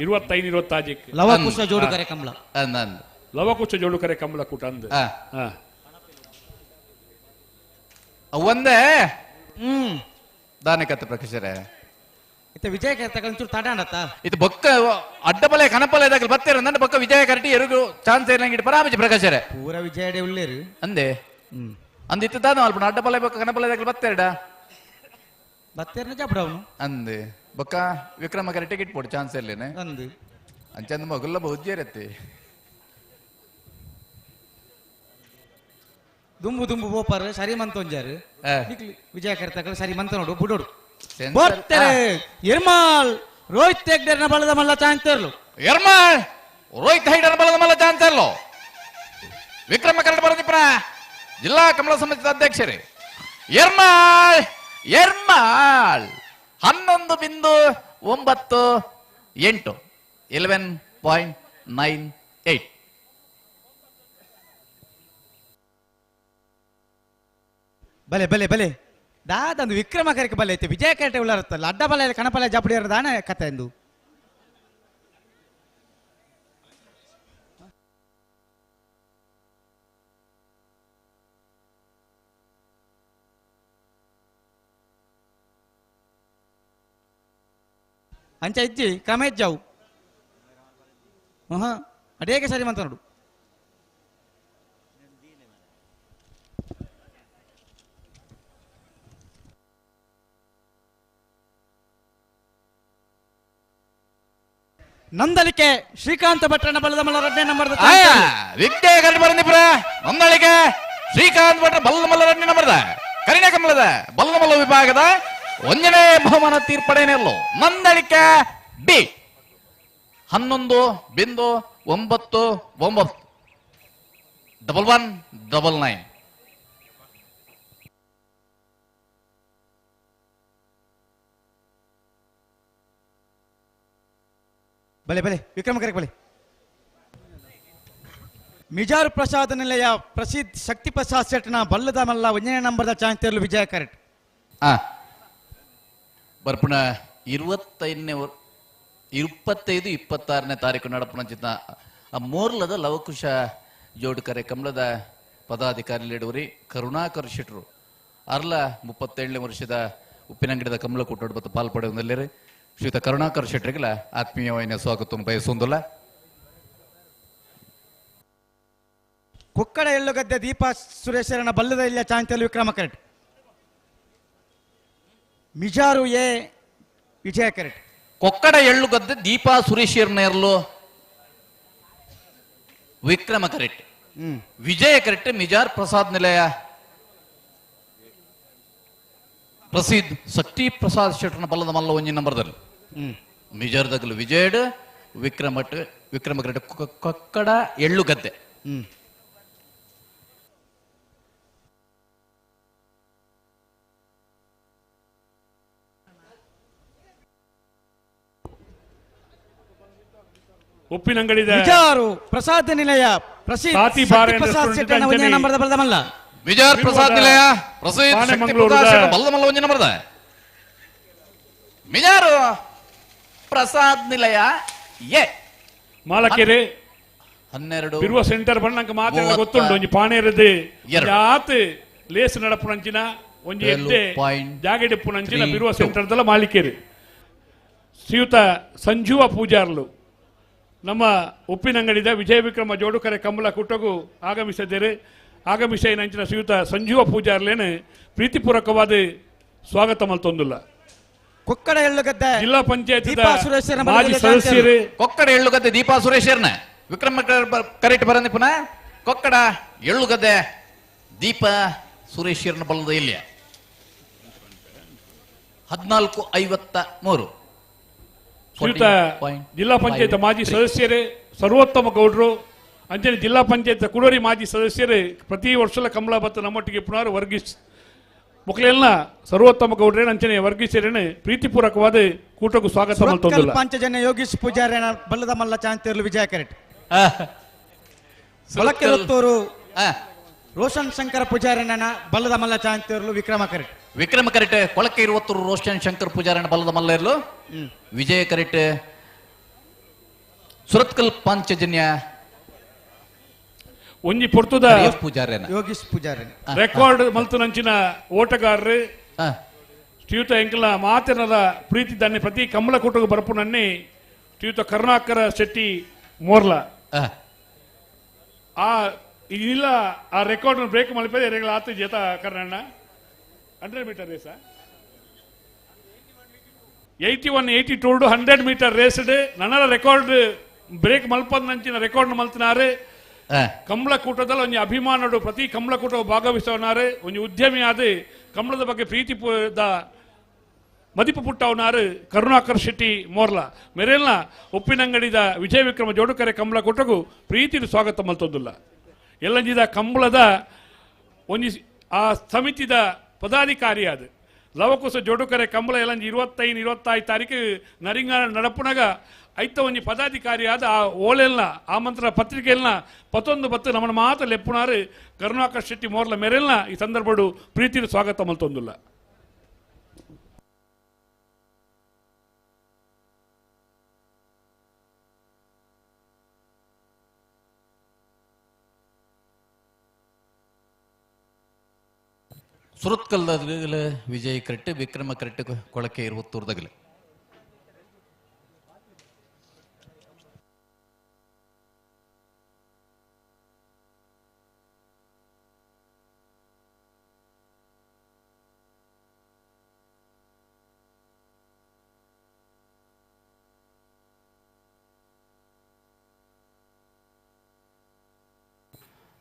[SPEAKER 3] 25 25
[SPEAKER 4] ಲವಕುಶ ಜೋಡುಕರೆ ಕಂಬಳ
[SPEAKER 6] ಅಂದ ಅಂದ
[SPEAKER 3] ಲವಕುಶ ಜೋಡುಕರೆ ಕಂಬಳ ಕೂಟ ಅಂದ
[SPEAKER 6] ಒಂದೇ ದಾನೆ ಕತೆ ಪ್ರಕಾಶರೇ
[SPEAKER 4] ಇತ್ತ ವಿಜಯ ತಗೊಂಚೂರು ತಡ ಅಂಡತ್ತ
[SPEAKER 6] ಇದು ಬೊಕ್ಕ ಅಡ್ಡಬಲೆ ಕನಪಲೆ ದಾಖಲೆ ಬತ್ತೇರ ನನ್ನ ಬೊಕ್ಕ ವಿಜಯ ಕರಟಿ ಎರುಗು ಚಾನ್ಸ್ ಇರಂಗಿಟ್ಟು ಪರಾಮಜಿ ಪ್ರಕಾಶರೇ
[SPEAKER 4] ಪೂರ ವಿಜಯ ಉಳ್ಳೇರು
[SPEAKER 6] ಅಂದೆ ಅಂದಿತ್ತು ದಾನ ಅಲ್ಪ ಅಡ್ಡಬಲೆ ಬೊಕ್ಕ ಕನಪಲೆ ದಾಖಲೆ ಬತ್ತೇರಡ
[SPEAKER 4] ಬತ್ತೇರನ ಜಬಡ ಅವನು
[SPEAKER 6] ಅಂದೆ ಬೊಕ್ಕ ವಿಕ್ರಮ ಕರಟಿಗೆ ಇಟ್ಪೋಡು ಚಾನ್ಸ್ ಇರ್ಲೇನೆ
[SPEAKER 4] ಅಂದು
[SPEAKER 6] ಅಂಚಂದ ಮಗುಲ್ಲ ಬಹುಜ್ಜೇರತ್ತೆ
[SPEAKER 4] ದುಂಬು ದುಂಬು ಬೋಪಾರು ಸರಿ ಮಂತ ಒಂಜಾರು ವಿಜಯ ಕರ್ತಕಲು ಸರಿ ಮಂತ ನೋಡು ಬುಡೋಡು ಬರ್ತಾರೆ ಎರ್ಮಾಲ್ ರೋಹಿತ್ ಹೆಗ್ಡೆರ್ನ ಬಳದ ಮಲ್ಲ ಚಾನ್ಸರ್ಲು
[SPEAKER 6] ಎರ್ಮಾಲ್ ರೋಹಿತ್ ಹೆಗ್ಡೆರ್ನ ಬಳದ ಮಲ್ಲ ಚಾನ್ಸರ್ಲು ವಿಕ್ರಮ ಕರಡ ಬರದಿಪ್ಪನ ಜಿಲ್ಲಾ ಕಮಲ ಸಮಿತಿ ಅಧ್ಯಕ್ಷರೇ ಎರ್ಮಾಲ್ ಎರ್ಮಾಲ್ 11.9 8 11.98.
[SPEAKER 4] ಬಲೆ ಬಲೆ ಬಲೆ ದಾದಂದು ವಿಕ್ರಮ ಕರೆಕ್ ಬಲೆ ಐತೆ ವಿಜಯ ಕರೆಟೆ ಉಳ್ಳಾರತ್ತಲ್ಲ ಅಡ್ಡ ಬಲ ಕಣಪಲ ಜಾಪಡಿ ದಾನ ಕತೆ ಎಂದು ಅಂಚ ಇಜ್ಜಿ ಕ್ರಮ ಇಜ್ಜಾವು ಹಾಂ ಅಡೇಗೆ ಸರಿ ಮಂತ ನೋಡು. ನಂದಲಿಕೆ ಶ್ರೀಕಾಂತ ಭಟ್ರನ ಬಲದ ಮಲ್ಲ ರಡ್ಡನೇ ನಂಬರ್
[SPEAKER 6] ವಿದ್ಯೆ ಕರೆಕ್ಟ್ ಬರಂದಿಪುರ ನಂದಳಿಕೆ ಶ್ರೀಕಾಂತ್ ಭಟ್ರ ಬಲ್ಲದ ಮಲ್ಲ ರಡ್ಡನೇ ನಂಬರ್ದ ಕರಿಣೆ ಕಮಲದ ಬಲ್ಲದ ಮಲ್ಲ ವಿಭಾಗದ ಒಂದನೇ ಬಹುಮಾನ ತೀರ್ಪಡೇನೆಲ್ಲೋ ನಂದಳಿಕೆ ಬಿ 11.99 1199.
[SPEAKER 4] ಬಲೆ ಬಲೆ ವಿಕ್ರಮ ಕರೆಕ್ ಬಲೆ. ಮಿಜಾರು ಪ್ರಸಾದ ನಿಲಯ ಪ್ರಸಿದ್ಧ ಶಕ್ತಿ ಪ್ರಸಾದ್ ಸೆಟ್ನ ಬಲ್ಲದ ಮಲ್ಲ ಒಂದನೇ ನಂಬರ್ದ ಚಾಂತೇರ್ಲು ವಿಜಯ ಕರೆಕ್ಟ್.
[SPEAKER 6] ಬರ್ಪುಣ 25 26ನೇ ತಾರೀಕು ನಡಪುಣ ಚಿತ್ತ ಆ ಮೂರ್ಲದ ಲವಕುಶ ಜೋಡುಕರೆ ಕಮಲದ ಪದಾಧಿಕಾರಿ ಲೀಡುವರಿ ಕರುಣಾಕರ್ ಶೆಟ್ರು ಅರ್ಲ 37ನೇ ವರ್ಷದ ಉಪ್ಪಿನಂಗಡಿದ ಕಮಲ ಕೂಟೋಡು ಮತ್ತು ಪಾಲ್ಪಡೆಯೊಂದಲ್ಲಿರಿ ಶ್ರೀಯುತ ಕರುಣಾಕರ್ ಶೆಟ್ಟರಿಗೆಲ್ಲ ಆತ್ಮೀಯವಾಯಿನ ಸ್ವಾಗತ ಬಯಸುವುದಿಲ್ಲ.
[SPEAKER 4] ಕುಕ್ಕಡ ಎಳ್ಳುಗದ್ದೆ ದೀಪಾ ಸುರೇಶರನ ಬಲ್ಲದ ಇಲ್ಲ ಚಾಂತೇರ್ಲು ವಿಕ್ರಮ ಕರೆಕ್ಟ್. ಮಿಜಾರು ಎ ವಿಜಯ ಕರೆಕ್ಟ್.
[SPEAKER 6] ಕೊಕ್ಕಡ ಎಳ್ಳುಗದ್ದೆ ದೀಪಾ ಸುರೇಶರ್ನೇರ್ಲು ವಿಕ್ರಮ ಕರೆಕ್ಟ್. ವಿಜಯ ಕರೆಕ್ಟ್ ಮಿಜಾರ್ ಪ್ರಸಾದ್ ನಿಲಯ ಪ್ರಸಿದ್ಧ ಶಕ್ತಿ ಪ್ರಸಾದ್ ಶೆಟ್ಟರ್ನ ಬಲ್ಲದ ಮಲ್ಲ ಒಂಜಿ ನಂಬರ್ದಲ್ಲಿ ಮಿಜಾರ್ ದಗಲು ವಿಜಯಡ್ ವಿಕ್ರಮ ವಿಕ್ರಮ ಕರೆಕ್ಟ್ ಕೊಕ್ಕಡ ಎಳ್ಳುಗದ್ದೆ.
[SPEAKER 3] ಉಪ್ಪಿನಂಗಡಿದ
[SPEAKER 4] ಮಿಜಾರು ಪ್ರಸಾದ್ ನಿಲಯ ಪ್ರಸಿದ್ಧ ಪ್ರಸಾದ್ ಶೆಟ್ಟರ್ನ ಒಂಜಿ ನಂಬರ್ದ ಬಲ್ಲದ ಮಲ್ಲ
[SPEAKER 6] ವಿಜಯ್ ಪ್ರಸಾದ್ ನಿಲಯ ಪ್ರಸಿದ್ಧ ಶಕ್ತಿ ಪ್ರಸಾದ್ ಶೆಟ್ಟರ್ ಬಲ್ಲದ ಮಲ್ಲ ಒಂಜಿ ನಂಬರ್ದ ಮಿಜಾರು ಪ್ರಸಾದ್ ನಿಲಯ ಎ
[SPEAKER 3] ಮಾಲಕೆರೆ
[SPEAKER 6] 12
[SPEAKER 3] ಬಿರುವ ಸೆಂಟರ್ ಬಣ್ಣಂಕ ಮಾತ್ರ ಗೊತ್ತುಂಟು ಒಂಜಿ ಪಾಣೇರದೆ ಆತ್ ಲೇಸ್ ನಡಪುನಂಚಿನ ಒಂಜಿ ಎಡ್ಡೆ ಜಾಗೆಡಿಪ್ಪುನಂಚಿನ ಬಿರುವ ಸೆಂಟರ್ದಲ್ಲ ಮಾಲೀಕರು ಶ್ರೀಯುತ ಸಂಜೀವ ಪೂಜಾರ್ಲು ನಮ್ಮ ಉಪ್ಪಿನಂಗಡಿದ ವಿಜಯ ವಿಕ್ರಮ ಜೋಡುಕರೆ ಕಮಲ ಕುಟಗು ಆಗಮಿಸಿದ್ದಾರೆ. ಆಗಮಿಸ ನಂಚಿನ ಶ್ರೀಯುತ ಸಂಜೀವ ಪೂಜಾರ್ಲೇನೆ ಪ್ರೀತಿಪೂರ್ವಕವಾದ ಸ್ವಾಗತ ಮಲ್ತೊಂದುಲ್ಲ.
[SPEAKER 4] ಕೊಕ್ಕಡ ಎಳ್ಳುಗದ್ದೆ
[SPEAKER 3] ಜಿಲ್ಲಾ ಪಂಚಾಯತ್ ಮಾಜಿ ಸದಸ್ಯರು
[SPEAKER 6] ಕೊಕ್ಕಡ ಎಳ್ಳುಗದ್ದೆ ದೀಪಾ ಸುರೇಶರ್ನ ವಿಕ್ರಮ ಕರೆಕ್ಟ್ ಬರಂದಿ ಪುನಃ ಕೊಕ್ಕಡ ಎಳ್ಳುಗದ್ದೆ ದೀಪಾ ಸುರೇಶರ್ನ ಬಲದ ಇಲ್ಲಿಯ 14:53.
[SPEAKER 3] ಶ್ರೀಯುತ ಜಿಲ್ಲಾ ಪಂಚಾಯತ್ ಮಾಜಿ ಸದಸ್ಯರೇ ಸರ್ವೋತ್ತಮ ಗೌಡರು ಅಂಚನೆ ಜಿಲ್ಲಾ ಪಂಚಾಯತ್ ಕುಡೋರಿ ಮಾಜಿ ಸದಸ್ಯರೇ ಪ್ರತಿ ವರ್ಷಲ ಕಮಲಾ ಭತ್ತ ನಮ್ಮೊಟ್ಟಿಗೆ ಪುನರ್ ವರ್ಗೀಸ್ ಮುಕ್ಲೆಲ್ಲ ಸರ್ವೋತ್ತಮ ಗೌಡ್ರೇನ ಅಂಚನೆ ವರ್ಗೀಸರೇನೆ ಪ್ರೀತಿಪೂರ್ವಕವಾದ ಕೂಟಕ್ಕೂ ಸ್ವಾಗತ ಮಲ್ತೊಂದುಲ್ಲ.
[SPEAKER 4] ಪಂಚಜನ ಯೋಗೀಶ್ ಪೂಜಾರೇನ ಬಲ್ಲದ ಮಲ್ಲ ಚಾಂತೇರ್ಲು ವಿಜಯ ಕರೆಕ್ಟ್. ಬಲಕೆಲತ್ತೂರು ರೋಷನ್ ಶಂಕರ ಪೂಜಾರನ ಬಲ್ಲದ ಮಲ್ಲ ಚಾಂತೇರ್ಲು ವಿಕ್ರಮ ಕರೆಕ್ಟ್.
[SPEAKER 6] ವಿಕ್ರಮ ಕರೆಕ್ಟ್ ಕೊಳಕೆ ಇರುವತ್ತೂರು ರೋಷನ್ ಶಂಕರ್ ಪೂಜಾರನ ಬಲ್ಲದ ಮಲ್ಲ ಇರ್ಲು ವಿಜಯ ಕರೆಕ್ಟ್. ಸುರತ್ಕಲ್ ಪಾಂಚಜನ್ಯ
[SPEAKER 3] ಒಂಜಿ ಪೊರ್ತುದ
[SPEAKER 6] ಪೂಜಾರೇನ
[SPEAKER 4] ಯೋಗೀಶ್ ಪೂಜಾರೇನ
[SPEAKER 3] ರೆಕಾರ್ಡ್ ಮಲ್ತುನಂಚಿನ ಓಟಗಾರರು ಶ್ರೀಯುತ ಎಂಕಲ ಮಾತಿನದ ಪ್ರೀತಿ ದಾನೆ ಪ್ರತಿ ಕಮಲ ಕೂಟకు ಬರಪುನನ್ನಿ ಶ್ರೀಯುತ ಕರುಣಾಕರ ಶೆಟ್ಟಿ ಮೋರ್ಲ ಆ ಇಲ್ಲ ಆ ರೆಕಾರ್ಡ್ ಬ್ರೇಕ್ ಮಲ್ಪೆ ಎರೆಗಳ ಆತು ಜೇತ ಕರ್ಣಣ್ಣ 100 metre race 81 82 100 metre race ನನರ record break ಮಲ್ಪದ record ಮಲ್ತಿನಾರು. ಕಮಲಕೂಟದಲ್ಲಿ ಒಂಜಿ ಅಭಿಮಾನಡು ಪ್ರತಿ ಕಮಲಕೂಟ ಭಾಗವಹಿಸವನಾರು ಒಂಜಿ ಉದ್ಯಮಿ ಆದ ಕಮಲದ ಬಗ್ಗೆ ಪ್ರೀತಿ ಮದಿಪು ಪುಟ್ಟವನಾರು ಕರುಣಾಕರ್ ಶೆಟ್ಟಿ ಮೋರ್ಲಾ ಮೆರೆಲ್ನ ಉಪ್ಪಿನಂಗಡಿದ ವಿಜಯ ವಿಕ್ರಮ ಜೋಡುಕರೆ ಕಮಲಕೂಟಗೂ ಪ್ರೀತಿ ಸ್ವಾಗತ ಮಲ್ತೊಂದುಲ್ಲ. ಎಲ್ಲಂಜಿದ ಕಂಬಳದ ಒಂಜಿ ಆ ಸಮಿತಿದ ಪದಾಧಿಕಾರಿ ಅದು Lavakusa Jodukere Kambala ಎಲ್ಲಂಜಿ 25 26 ತಾರೀಕು ನರಿಂಗಾನ ನಡಪುನಗ ಐತ ಒಂಜಿ ಪದಾಧಿಕಾರಿಯಾದ ಆ ಓಲೆಲ್ನ ಆಮಂತ್ರಣ ಪತ್ರಿಕೆಯಲ್ನ ಪತ್ತೊಂದು ಬತ್ತು ನಮ್ಮನ್ನು ಮಾತ್ರ ಲೆಪ್ಪುನಾರು ಕರುಣಾಕರ್ ಶೆಟ್ಟಿ ಮೋರ್ಲ ಮೇರೆಲ್ನ ಈ ಸಂದರ್ಭಡು ಪ್ರೀತಿಯ ಸ್ವಾಗತ ಮಲ್ತೊಂದುಲ್ಲ.
[SPEAKER 6] ಸುರತ್ಕಲ್ದಗಲ ವಿಜಯ್ ಕರೆಕ್ಟ್ ವಿಕ್ರಮ ಕರೆಕ್ಟ್ ಕೊಳಕೆ ಇರುವತ್ತೂರ್ದಗಲ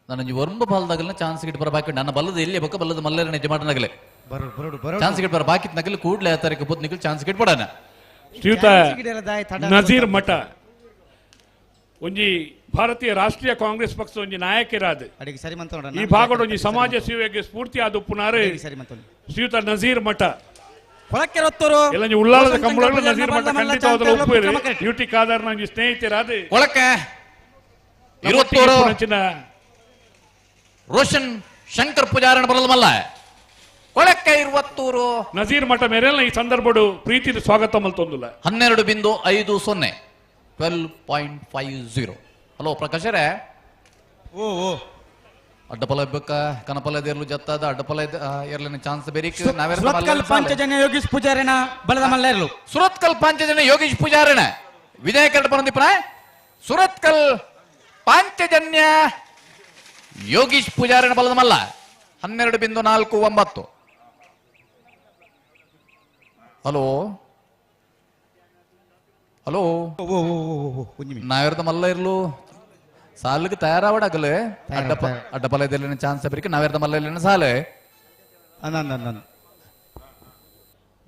[SPEAKER 6] ನಾನು ಒರ್ಂಬ ಬಾಲ್ದಾಗಲ ಚಾನ್ಸ್ ಗಿಟ್ ಬರ ಬಾಕಿ ನನ್ನ ಬಲ್ಲದ ಎಲ್ಲಿ ಬಕ್ಕ ಬಲ್ಲದ ಮಲ್ಲರ ನಿಜ ಮಾಡನಗಲೆ ಚಾನ್ಸ್ ಗಿಟ್ ಬರ ಬಾಕಿ ನಗಲು ಕೂಡ್ಲೆ ತಾರೀಕು ಬುದ್ ನಿಗಲ್ ಚಾನ್ಸ್ ಗಿಟ್ ಬಡನ.
[SPEAKER 3] ಶ್ರೀಯುತ ನಜೀರ್ ಮಠ ಒಂಜಿ ಭಾರತೀಯ ರಾಷ್ಟ್ರೀಯ ಕಾಂಗ್ರೆಸ್ ಪಕ್ಷದ ಒಂಜಿ ನಾಯಕರಾದ ಈ ಭಾಗದ ಒಂಜಿ ಸಮಾಜ ಸೇವೆಗೆ ಸ್ಫೂರ್ತಿ ಆದ ಉಪ್ಪುನಾರು ಶ್ರೀಯುತ ನಜೀರ್ ಮಠ. ಉಳ್ಳಾಲದ ಕಂಬಳಗಳು ನಜೀರ್ ಮಠ ಖಂಡಿತವಾದ ಉಪ್ಪು ಯುಟಿ ಖಾದರ್ನ ಒಂಜಿ ಸ್ನೇಹಿತರಾದ
[SPEAKER 6] ಕೊಳಕೆ ರೋಷನ್ ಶಂಕರ್ ಪೂಜಾರಣ ಬರಲ್ಮಲ್ಲ ಕೊಳಕ್ಕೆ ಇರುವತ್ತೂರು
[SPEAKER 3] ನಜೀರ್ ಮಠ ಮೇರೆಲ್ಲ ಈ ಸಂದರ್ಭಡು ಪ್ರೀತಿ ಸ್ವಾಗತ ಮಲ್ತೊಂದುಲ್ಲ.
[SPEAKER 6] 12.50 12.50. ಹಲೋ ಪ್ರಕಾಶರೇ,
[SPEAKER 4] ಓ ಓ
[SPEAKER 6] ಅಡ್ಡಪಲ ಬೆಕ್ಕ ಕನಪಲ ದೇರ್ಲು ಜತ್ತಾದ ಅಡ್ಡಪಲ ಏರ್ಲಿನ ಚಾನ್ಸ್ ಬೇರೆ.
[SPEAKER 4] ಸುರತ್ಕಲ್ ಪಾಂಚಜನ್ಯ ಯೋಗೀಶ್ ಪೂಜಾರಣ ಬಲದ ಮಲ್ಲೇರ್ಲು.
[SPEAKER 6] ಸುರತ್ಕಲ್ ಪಾಂಚಜನ್ಯ ಯೋಗೀಶ್ ಪೂಜಾರಣ ವಿಜಯ ಕರಡ ಬಂದಿಪ್ರ. ಸುರತ್ಕಲ್ ಪಾಂಚಜನ್ಯ ಯೋಗೀಶ್ ಪೂಜಾರಣ ಬಲದ ಮಲ್ಲ 12.49. ಹಲೋ ಹಲೋ, ನಾವಿರದ ಮಲ್ಲ ಇರ್ಲು ಸಾಲಿಗೆ ತಯಾರಾವಡಾಗಲೆ ಅಡ್ಡಪಲ ಇದೆಲ್ಲ ಚಾನ್ಸ್ ಬರೀಕೆ ನಾವಿರದ ಮಲ್ಲ ಇಲ್ಲ ಸಾಲೆ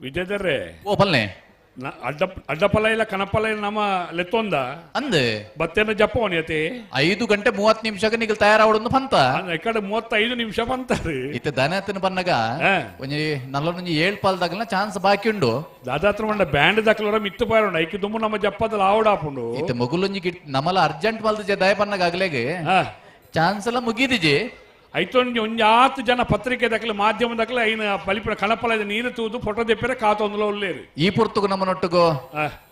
[SPEAKER 3] ವಿಜಯದರ್ರೆ.
[SPEAKER 6] ಓ ಪಲ್ನೆ
[SPEAKER 3] ಅಡ್ಡಪಲ ಇಲ್ಲ ಕನಪಲ ಇಲ್ಲ ನಮ್ಮ ಲೆತ್ತೊಂದ
[SPEAKER 6] ಅಂದೆ
[SPEAKER 3] ಬತ್ತೇನ ಜಪ್ಪವನಿಯತೆ
[SPEAKER 6] 5:30 ನಿಮಿಷಕ್ಕೆ ನಿಗಲ್ ತಯಾರಾವಡೊಂದು ಪಂತ
[SPEAKER 3] ಎಕಡೆ 35 ನಿಮಿಷ ಪಂತಾರೆ
[SPEAKER 6] ಇತ್ತೆ ದನತನ ಬನ್ನಗ ಒಂಜಿ ನಲ್ಲೊಂಜಿ 7 ಪಾಲ್ದಾಗಲ ಚಾನ್ಸ್ ಬಾಕಿ ಉಂಡು.
[SPEAKER 3] ದಾದಾತ್ರ ಮಂಡ ಬ್ಯಾಂಡ್ ದಕ್ಲರ ಮಿತ್ತು ಪಾರುಂಡು ಐಕಿ ದುಮ್ಮು ನಮ್ಮ ಜಪ್ಪದಲ್ಲಿ ಆವಡಾಪುಂಡು.
[SPEAKER 6] ಇತ್ತೆ ಮಗುಲೊಂಜಿ ಗಿಟ್ ನಮಲ ಅರ್ಜೆಂಟ್ ಪಾಲ್ದ ದಯ ಬನ್ನಗ ಆಗ್ಲೇಗೆ ಚಾನ್ಸ್ ಎಲ್ಲ ಮುಗಿದಿಜಿ.
[SPEAKER 3] ಐತೊಂಜಿ ಒಂಜಿ ಆತು ಜನ ಪತ್ರಿಕೆ ದಕ್ಕಲು ಮಾಧ್ಯಮ ದಕ್ಕಲು ಐನ ಬಲಿಪುರ ಕಣಪಲ ನೀರು ತೂದು ಫೋಟೋ ದೆಪ್ಪರೆ ಕಾತೊಂದುಲ ಉಲ್ಲೇರು.
[SPEAKER 6] ಈ ಪುರ್ತುಗು ನಮ್ಮನೊಟ್ಟಿಗೂ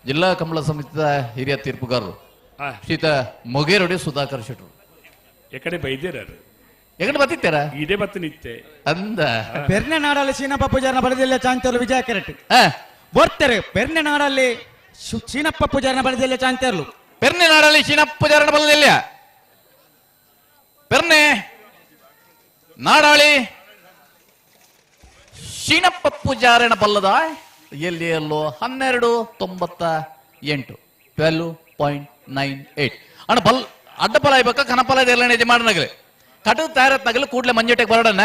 [SPEAKER 6] ಜಿಲ್ಲಾ ಕಂಬಳ ಸಮಿತಿಯ ಹಿರಿಯ ತೀರ್ಪುಗಾರರು ಶ್ರೀತ ಮೊಗೇರೊಡಿ ಸುಧಾಕರ್ ಶೆಟ್ರು
[SPEAKER 3] ಎಕಡೆ ಬೈದೇರ
[SPEAKER 6] ಎಕಡೆ ಬತ್ತಿತ್ತಾರ
[SPEAKER 3] ಇದೇ ಬತ್ತ ನಿತ್ತೆ
[SPEAKER 6] ಅಂದ
[SPEAKER 4] ಪೆರ್ನೆ ನಾಡಲ್ಲಿ ಶೀನಪ್ಪ ಪೂಜಾರನ ಬಲದಲ್ಲೇ ಚಾಂತರು ವಿಜಯ ಕರೆಕ್ಟ್ ಬರ್ತಾರೆ. ಪೆರ್ನೆ ನಾಡಲ್ಲಿ ಶೀನಪ್ಪ ಪೂಜಾರನ ಬಲದಲ್ಲೇ ಚಾಂತರ್ಲು.
[SPEAKER 6] ಪೆರ್ನೆ ನಾಡಲ್ಲಿ ಶೀನಪ್ಪ ಪೂಜಾರನ ಬಲದಲ್ಲ ಪೆರ್ನೆ ನಾಡಾಳಿ ಶೀನಪ್ಪ ಪೂಜಾರಣ ಬಲ್ಲದ ಎಲ್ಲಿ ಎಲ್ಲೋ 12.98 12.98. ಅಣ್ಣ ಬಲ್ ಅಡ್ಡಪಲ ಆಯ್ಬೇಕ ಕನಪಲ ಎಲ್ಲ ನಿಜ ಮಾಡನಗಲೆ ಕಟು ತಯಾರತ್ ನಗಲು ಕೂಡ್ಲೆ ಮಂಜಟೆಗೆ ಬರಡನ್ನ.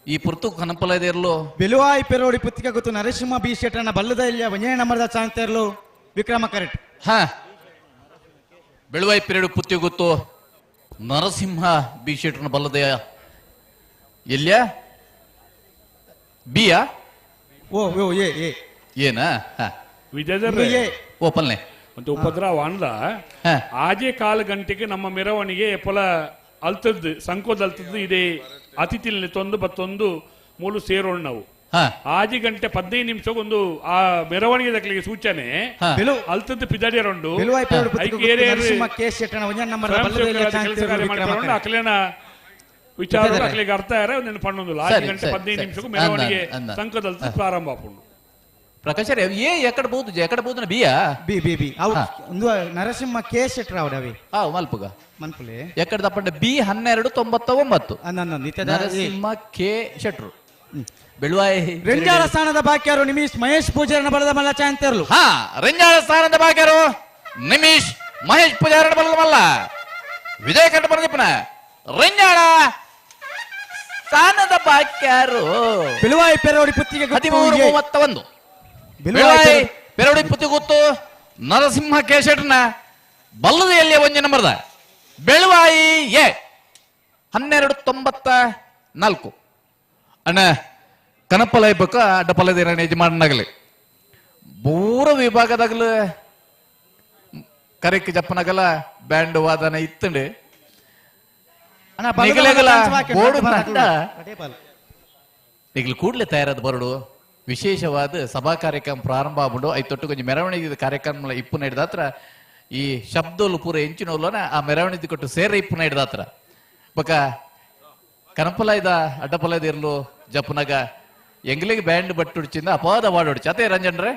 [SPEAKER 6] ಈ ಪುರ್ತು ಕನಪಲ ಇದೆ ಇರಲು
[SPEAKER 4] ಬೆಲುವಾಯಿ ಪೆರೋಡಿ ಪುತ್ತಿಗೆ ಗೊತ್ತು ನರಸಿಂಹ ಬಿ ಶೆಟ್ಟನ ಬಲ್ಲದ ಇಲ್ಲಿ ಒಂಜನೇ ನಂಬರ್ದ ಚಾಂತ ಇರಲು ವಿಕ್ರಮ ಕರೆಕ್ಟ್.
[SPEAKER 6] ಹಾ ಬೆಳುವಾಯಿ ಪಿರಿಯಡ್ ಪುತ್ತಿ ಗೊತ್ತು ನರಸಿಂಹ ಬಿ ಶೆಟ್ಟರ್ನ ಬಲ್ಲದೆಯ ಎಲ್ಲಿಯ ಬಿಯಾ
[SPEAKER 4] ಓ ಓ ಎ ಎ
[SPEAKER 6] ಏನಾ
[SPEAKER 3] ವಿಜಯದರ್ರೆ
[SPEAKER 6] ಓ ಪಲ್ನೆ
[SPEAKER 3] ಒಂದು ಉಪದ್ರವ ಅಂದ ಆಜೆ ಕಾಲು ಗಂಟೆಗೆ ನಮ್ಮ ಮೆರವಣಿಗೆ ಪೊಲ ಅಲ್ತದ್ದು ಸಂಕೋದ ಅಲ್ತದ್ದು ಇದೇ ಅತಿಥಿ ತೊಂದು ಬತ್ತೊಂದು ಮೂಲು ಸೇರೋಣ ನಾವು. ಆಜಿ ಗಂಟೆ 15 ನಿಮಿಷಕ್ಕೊಂದು ಆ ಮೆರವಣಿಗೆ ದಕ್ಕಲಿಗೆ ಸೂಚನೆ ಅಲ್ತದ್ದು ಪಿದಡಿಯರುಂಡು ಅಕ್ಲೇನ ವಿಚಾರ ಅಕ್ಲಿಗೆ ಅರ್ಥ ಪಣ್ಣೊಂದು ಆಜಿ ಗಂಟೆ 15 ನಿಮಿಷಕ್ಕೂ ಮೆರವಣಿಗೆ ಸಂಕದಲ್ತು ಪ್ರಾರಂಭ ಆಪುಂಡು.
[SPEAKER 6] ಪ್ರಕಾಶ್ ಏ ಎಕಡೆ ಬೋದು ಎಕಡೆ ಬೋದನ ಬಿಯಾ
[SPEAKER 4] B B B ಅವು ಒಂದು ನರಸಿಂಹ ಕೆ ಶೆಟ್ಟರ್ ಅವಡವಿ
[SPEAKER 6] ಆ ಮಲ್ಪುಗ
[SPEAKER 4] ಮನ್ಪುಲೆ
[SPEAKER 6] ಎಕಡೆ ದಪ್ಪಂಡ ಬಿ 12.99 ನರಸಿಂಹ ಕೆ ಶೆಟ್ರು ಬೆಳುವಾಯಿ.
[SPEAKER 4] ರೆಂಜಾಳ ಸ್ಥಾನದ ಬಾಕಿಯಾರು ನಿಮಿಷ್ ಮಹೇಶ್ ಪೂಜಾರನ ಬಲದ ಮಲ್ಲ ಚಾಂತರ್ಲು.
[SPEAKER 6] ಹಾ ರೆಂಜಾಳ ಸ್ಥಾನದ ಬಾಕಿಯಾರು ನಿಮಿಷ್ ಮಹೇಶ್ ಪೂಜಾರನ ಬಲದ ಮಲ್ಲ ವಿಜಯ ಕಟ್ಟ ಬರದಿಪ್ಪನ ರೆಂಜಾಳ ಸ್ಥಾನದ ಬಾಕಿಯಾರು
[SPEAKER 4] ಬೆಳುವಾಯಿ ಪೆರೋಡಿ ಪುತ್ತಿಗೆ
[SPEAKER 6] 13.31 ಬೆಳುವಾಯಿ ಪೆರೋಡಿ ಪುತ್ತಿಗೆ ಗೊತ್ತು ನರಸಿಂಹ ಕೆ ಶೆಟ್ಟರ್ನ ಬಲ್ಲದ ಎಲ್ಲಿಯ ಒಂಜಿ ನಂಬರ್ದ ಬೆಳುವಾಯಿ ಎ 12.94. ಅಣ್ಣ ಕನಪಲ ಇಬ್ಬಕ ಅಡ್ಡಪಲದ ಯಜಮಾನನಾಗಲಿ ಪೂರ ವಿಭಾಗದಾಗಲು ಕರೆಕ್ ಜಪ್ಪನಗಲ ಬ್ಯಾಂಡ್ ವಾದನ ಇತ್ತಂಡು. ನಿಗಲು ಕೂಡಲೇ ತಯಾರಾದ ಬರಡು ವಿಶೇಷವಾದ ಸಭಾ ಕಾರ್ಯಕ್ರಮ ಪ್ರಾರಂಭ ಆಗ್ಬಿಡು ಐತೊಟ್ಟು ಕೊಂಚ ಮೆರವಣಿಗೆ ಕಾರ್ಯಕ್ರಮ ಇಪ್ಪು ನಡೆದಾತ್ರ ಈ ಶಬ್ದಲು ಪೂರ ಎಂಚಿನೋಲನ ಆ ಮೆರವಣಿಗೆ ಕೊಟ್ಟು ಸೇರ ಇಪ್ಪು ನಡೆದಾತ್ರ ಬಕ ಕನಪಲಾಯ್ದ ಅಡ್ಡಪಲಾಯ್ದ ಇರ್ಲು ಜಪ್ಪನಾಗ ಎಂಗ್ಲಿಗೆ ಬ್ಯಾಂಡ್ ಬಟ್ಟುಡ್ಚಿಂದ ಅಪಾದ ವಾಡೊಡ್ಚಿ ಅದೇ ರಂಜನ್ರೆ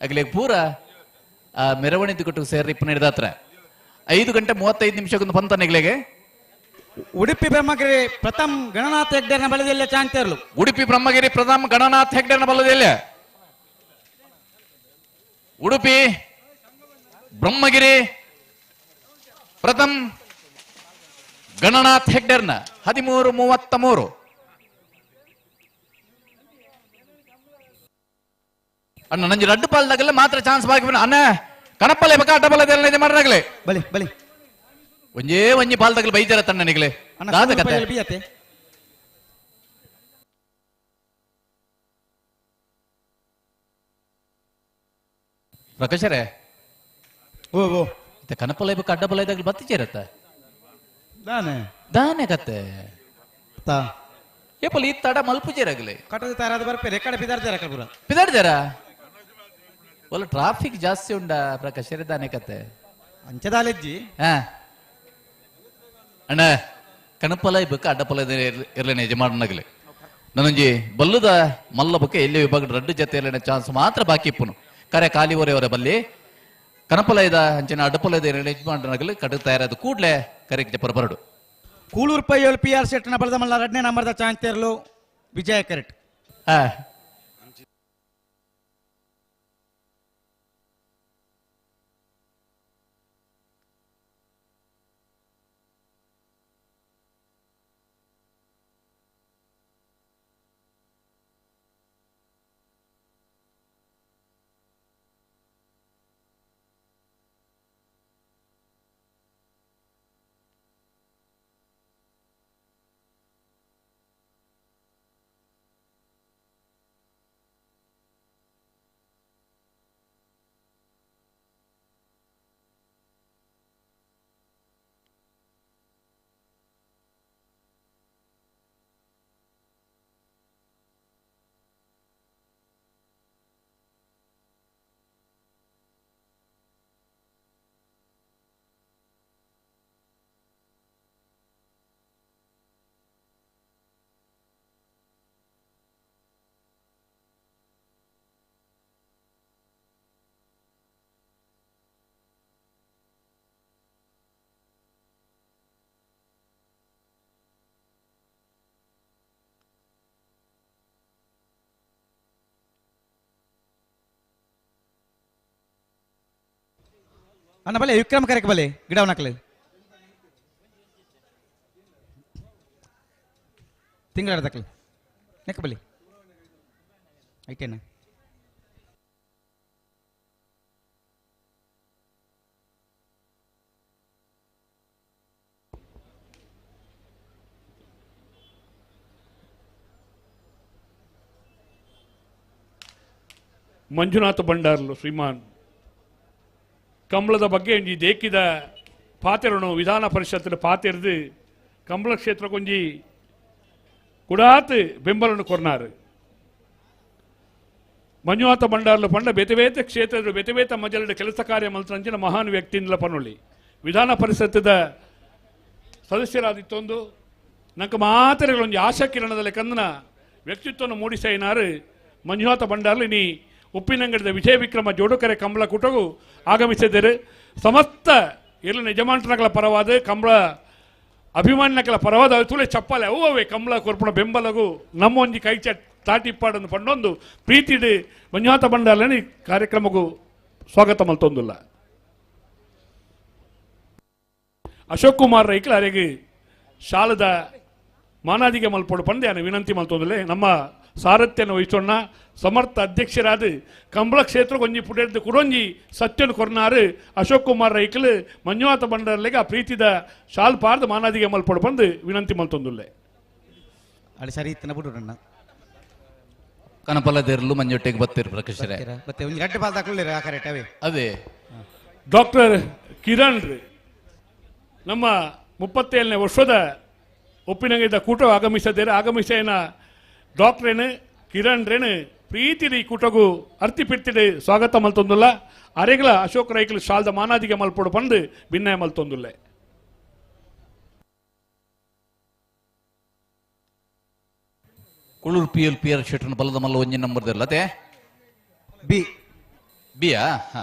[SPEAKER 6] ಅಗ್ಲಿಗೆ ಪೂರ ಆ ಮೆರವಣಿಗೆ ಕೊಟ್ಟು ಸೇರ ಇಪ್ಪು ನಡೆದಾತ್ರ 5:35 ನಿಮಿಷಕ್ಕೊಂದು ಬಂತ ನಿಗ್ಲಿಗೆ.
[SPEAKER 4] ಉಡುಪಿ ಬ್ರಹ್ಮಗಿರಿ ಪ್ರಥಮ್ ಗಣನಾಥ ಹೆಗ್ಡೆನ ಬಲದಲ್ಲಿ ಚಾಂತೇರ್ಲು.
[SPEAKER 6] ಉಡುಪಿ ಬ್ರಹ್ಮಗಿರಿ ಪ್ರಥಮ್ ಗಣನಾಥ ಹೆಗ್ಡೆನ ಬಲದಲ್ಲಿ. ಉಡುಪಿ ಬ್ರಹ್ಮಗಿರಿ ಪ್ರಥಮ್ ಗಣನಾಥ್ ಹೆಗ್ಡೆರ್ನ 13:33. ಅಣ್ಣ ನಂಜು ರಡ್ಡು ಪಾಲ್ದಾಗಲ್ಲ ಮಾತ್ರ ಚಾನ್ಸ್ ಬಾಕಿ ಅಣ್ಣ ಕಣಪ್ಪಲೆ ಬಕ ಅಡ್ಡಬಲ ಮಾಡ್ರಾಗ್ಲೆ
[SPEAKER 4] ಬಲಿ ಬಲಿ
[SPEAKER 6] ಒಂಜೇ ಒಂಜಿ ಪಾಲ್ದಾಗಲಿ ಬೈಜಾರ ತಣ್ಣ ನಿಗಲೆ ದಾದ ಕತೆ ಪ್ರಕಾಶರೇ
[SPEAKER 4] ಓ ಓ
[SPEAKER 6] ಇತ್ತ ಕಣಪ್ಪಲೆ ಬಕ ಅಡ್ಡಬಲ ಇದ್ದಾಗಲಿ ಬತ್ತಿ ಚೇರತ್ತ
[SPEAKER 4] ದಾನೆ
[SPEAKER 6] ದಾನೆ ಕತೆ
[SPEAKER 4] ತಾ
[SPEAKER 6] ಏಪಲ್ ಈ ತಡ ಮಲ್ಪು ಚೇರಾಗಲಿ
[SPEAKER 4] ಕಟ್ಟದ ತಾರಾದ ಬರ್ಪೇರೆ ಕಡೆ ಪಿದಾರ್ಜಾರ ಕಲ್ಪುರ
[SPEAKER 6] ಪಿದಾರ್ಜಾರ ಒಲ್ಲ ಟ್ರಾಫಿಕ್ ಜಾಸ್ತಿ ಉಂಡ ಪ್ರಕಾಶ್ ದಾನೆ ಕತೆ
[SPEAKER 4] ಅಂಚದಾಲೆಜ್ಜಿ
[SPEAKER 6] ಹಾ ಅಣ್ಣ ಕಣಪಲ ಇಬ್ಬಕ ಅಡ್ಡಪಲ ಇರ್ಲೇನೆ ಯಜಮಾನನಾಗಲಿ ನನಂಜಿ ಬಲ್ಲುದ ಮಲ್ಲ ಬೊಕ್ಕ ಎಲ್ಲಿ ವಿಭಾಗ ರಡ್ಡು ಜೊತೆ ಇರ್ಲೇನೆ ಚಾನ್ಸ್ ಮಾತ್ರ ಬಾಕಿ ಇಪ್ಪುನು ಕರೆ ಖಾಲಿ ಒರೆಯವರ ಬಲ್ಲಿ ಕಣಪಲ ಇದ ಅಂಚಿನ ಅಡ್ಡಪಲ ಇದೆ ಯಜಮಾನನಾಗಲಿ ಕಡು ತಯಾರಾದ ಕೂಡ್ಲೆ ಕರೆಗೆ ಜಪರ ಬರಡು.
[SPEAKER 4] ಕೂಳೂರು pi 7 P R ಸೆಟ್ನ ಬಲದ ಮಲ್ಲ 2ನೇ ನಂಬರ್ದ ಚಾನ್ಸ್ ಇರಲು ವಿಜಯ ಕರೆಕ್ಟ್.
[SPEAKER 6] ಹಾ
[SPEAKER 4] ಅಣ್ಣ ಬಲೆ ವಿಕ್ರಮ ಕರೆಕ್ ಬಲೆ ಗಿಡವನಕಲೆ ತಿಂಗಳದಕಲೆ ನೆಕ್ಕ ಬಲಿ ಐಟೇನ
[SPEAKER 3] ಮಂಜುನಾಥ ಭಂಡಾರ್ಲು ಶ್ರೀಮಾನ್ ಕಂಬಳದ ಬಗ್ಗೆ ಒಂಜಿ ದೇಕಿದ ಪಾತೆರನು ವಿಧಾನ ಪರಿಷತ್ತಿನ ಪಾತೆರ್ದು ಕಂಬಳ ಕ್ಷೇತ್ರಕ್ಕೊಂಜಿ ಕುಡಾತ್ ಬೆಂಬಲನ್ನು ಕೊರ್ನಾರು. ಮಂಜುನಾಥ ಭಂಡಾರ್ಲು ಪಂಡ ಬೇತೆ ಬೇತೆ ಕ್ಷೇತ್ರದ ಬೇತೆ ಬೇತೆ ಮಜಲದ ಕೆಲಸ ಕಾರ್ಯ ಮಲ್ತಂಚಿನ ಮಹಾನ್ ವ್ಯಕ್ತಿಯಿಂದ ಪನ್ನುಳ್ಳಿ ವಿಧಾನ ಪರಿಷತ್ತದ ಸದಸ್ಯರಾದಿತ್ತೊಂದು ನಂಗೆ ಮಾತೆರೆಗಳೊಂಜಿ ಆಶಾ ಕಿರಣದಲ್ಲಿ ಕಂದನ ವ್ಯಕ್ತಿತ್ವವನ್ನು ಮೂಡಿಸೈನಾರು ಮಂಜುನಾಥ ಭಂಡಾರ್ಲು. ನೀ ಉಪ್ಪಿನಂಗಡಿದ ವಿಜಯ ವಿಕ್ರಮ ಜೋಡುಕರೆ ಕಂಬಳ ಕೂಟಗೂ ಆಗಮಿಸಿದ್ದರು. ಸಮಸ್ತ ಎಲ್ಲ ಯಜಮಾನಗಳ ಪರವಾದ ಕಂಬಳ ಅಭಿಮಾನಿಗಳ ಪರವಾದ ತುಲೆ ಚಪ್ಪಾಲೆ ಅವೇ ಕಂಬಳ ಕೊರ್ಪಣ ಬೆಂಬಲಗೂ ನಮ್ಮೊಂಜಿ ಕೈ ತಾಟಿಪ್ಪಾಡನ್ನು ಪಂಡೊಂದು ಪ್ರೀತಿಡು ಮಂಜುನಾಥ ಭಂಡಾರ್లని ಕಾರ್ಯಕ್ರಮಕ್ಕೂ ಸ್ವಾಗತ ಮಲ್ತೊಂದುಲ್ಲ. ಅಶೋಕ್ ಕುಮಾರ್ ರೈಕ್ಲ ಅರೆಗೆ ಶಾಲದ ಮಾನಾದಿಗೆ ಮಲ್ಪೊಡು ಪಂದೆ ಅನ್ನ ವಿನಂತಿ ಮಲ್ತೊಂದುಲ್ಲೆ. ನಮ್ಮ ಸಾರಥ್ಯನ ವಹಿಸೋಣ ಸಮರ್ಥ ಅಧ್ಯಕ್ಷರಾದ ಕಂಬಳ ಕ್ಷೇತ್ರ ಒಂಜಿ ಪುಟೆರ್ದು ಕುಡೊಂಜಿ ಸತ್ಯನು ಕೊರ್ನಾರು ಅಶೋಕ್ ಕುಮಾರ್ ರೈಕಲ್ ಮಂಜುನಾಥ ಬಂಡರ್ಲೆಗೆ ಆ ಪ್ರೀತಿದ ಶಾಲ್ ಪಾರ್ದು ಮಾನಾದಿಗೆ ಮಲ್ಪೊಡು ಪಂದು ವಿನಂತಿ ಮಲ್ತೊಂದುಲ್ಲೆ.
[SPEAKER 4] ಅಲ್ಲಿ ಸರಿ ಇತ್ತನ ಬಿಡು ನನ್ನ
[SPEAKER 6] ಕನಪಲದೆರ್ಲು ಮಂಜೊಟ್ಟಿಗೆ ಬತ್ತೀರು ಪ್ರಕಾಶರೇ.
[SPEAKER 4] ಮತ್ತೆ ಒಂದು ರಡ್ಡು ಪಾಲ್ ದಾಖಲಿರ ಆ ಕರೆಕ್ಟ್ ಅವೇ
[SPEAKER 6] ಅದೇ
[SPEAKER 3] ಡಾಕ್ಟರ್ ಕಿರಣ್ ನಮ್ಮ 37ನೇ ವರ್ಷದ ಒಪ್ಪಿನಂಗಿದ್ದ ಕೂಟ ಆಗಮಿಸದೇರು ಆಗಮಿಸೇನ ಡಾಕ್ಟ್ರೇನು ಕಿರಣ್ ರೇನು ಪ್ರೀತಿಡಿ ಕೂಟಗೂ ಅರ್ತಿ ಪಿರ್ತಿಡಿ ಸ್ವಾಗತ ಮಲ್ತೊಂದುಲ್ಲ. ಅರೆಗಳ ಅಶೋಕ್ ರೈಕಲ್ ಶಾಲ್ದ ಮಾನಾದಿಗೆ ಮಲ್ಪೊಡು ಪಂದು ಭಿನ್ನಯ ಮಲ್ತೊಂದುಲ್ಲೆ.
[SPEAKER 6] Kulur P L P R ಶೆಟ್ರನ ಬಲದ ಮಲ್ಲ ಒಂಜಿ ನಂಬರ್ ಅದೇ
[SPEAKER 4] ಬಿ
[SPEAKER 6] ಬಿಯಾ ಹಾ.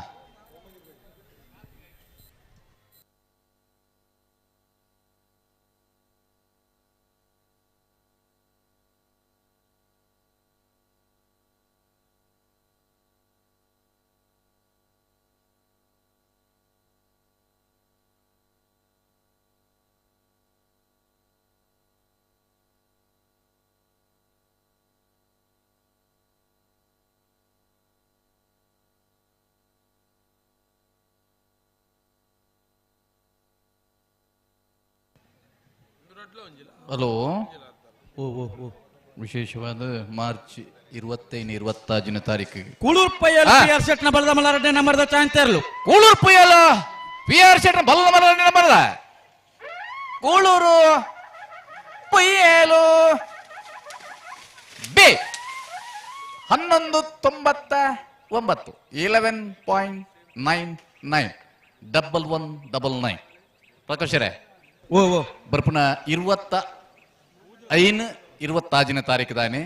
[SPEAKER 6] ಹಲೋ
[SPEAKER 4] ಓ ಓ ಓ
[SPEAKER 6] ವಿಶೇಷವಾದ ಮಾರ್ಚ್ 25 26ನೇ ತಾರೀಕಿಗೆ
[SPEAKER 4] ಕೂಳೂರು ಪೈಯಲ್ ಪಿ ಆರ್ ಶೆಟ್ನ ಬಲದ ಮಲ್ಲ ನಂಬರ್ದ ಚಾಂತರ್ಲು.
[SPEAKER 6] ಕೂಳೂರು ಪೈಯಲ್ ಪಿ ಆರ್ ಶೆಟ್ನ ಬಲದ ಮಲ್ಲ ನಂಬರ್ದ ಕೂಳೂರು ಪೈಯಲು ಬಿ 11.99 11.99 1199 ಪ್ರಕಾಶರೇ
[SPEAKER 4] ಓ ಓ
[SPEAKER 6] ಬರ್ಪುನ 25 26ನೇ ತಾರೀಕು ದಾನೆ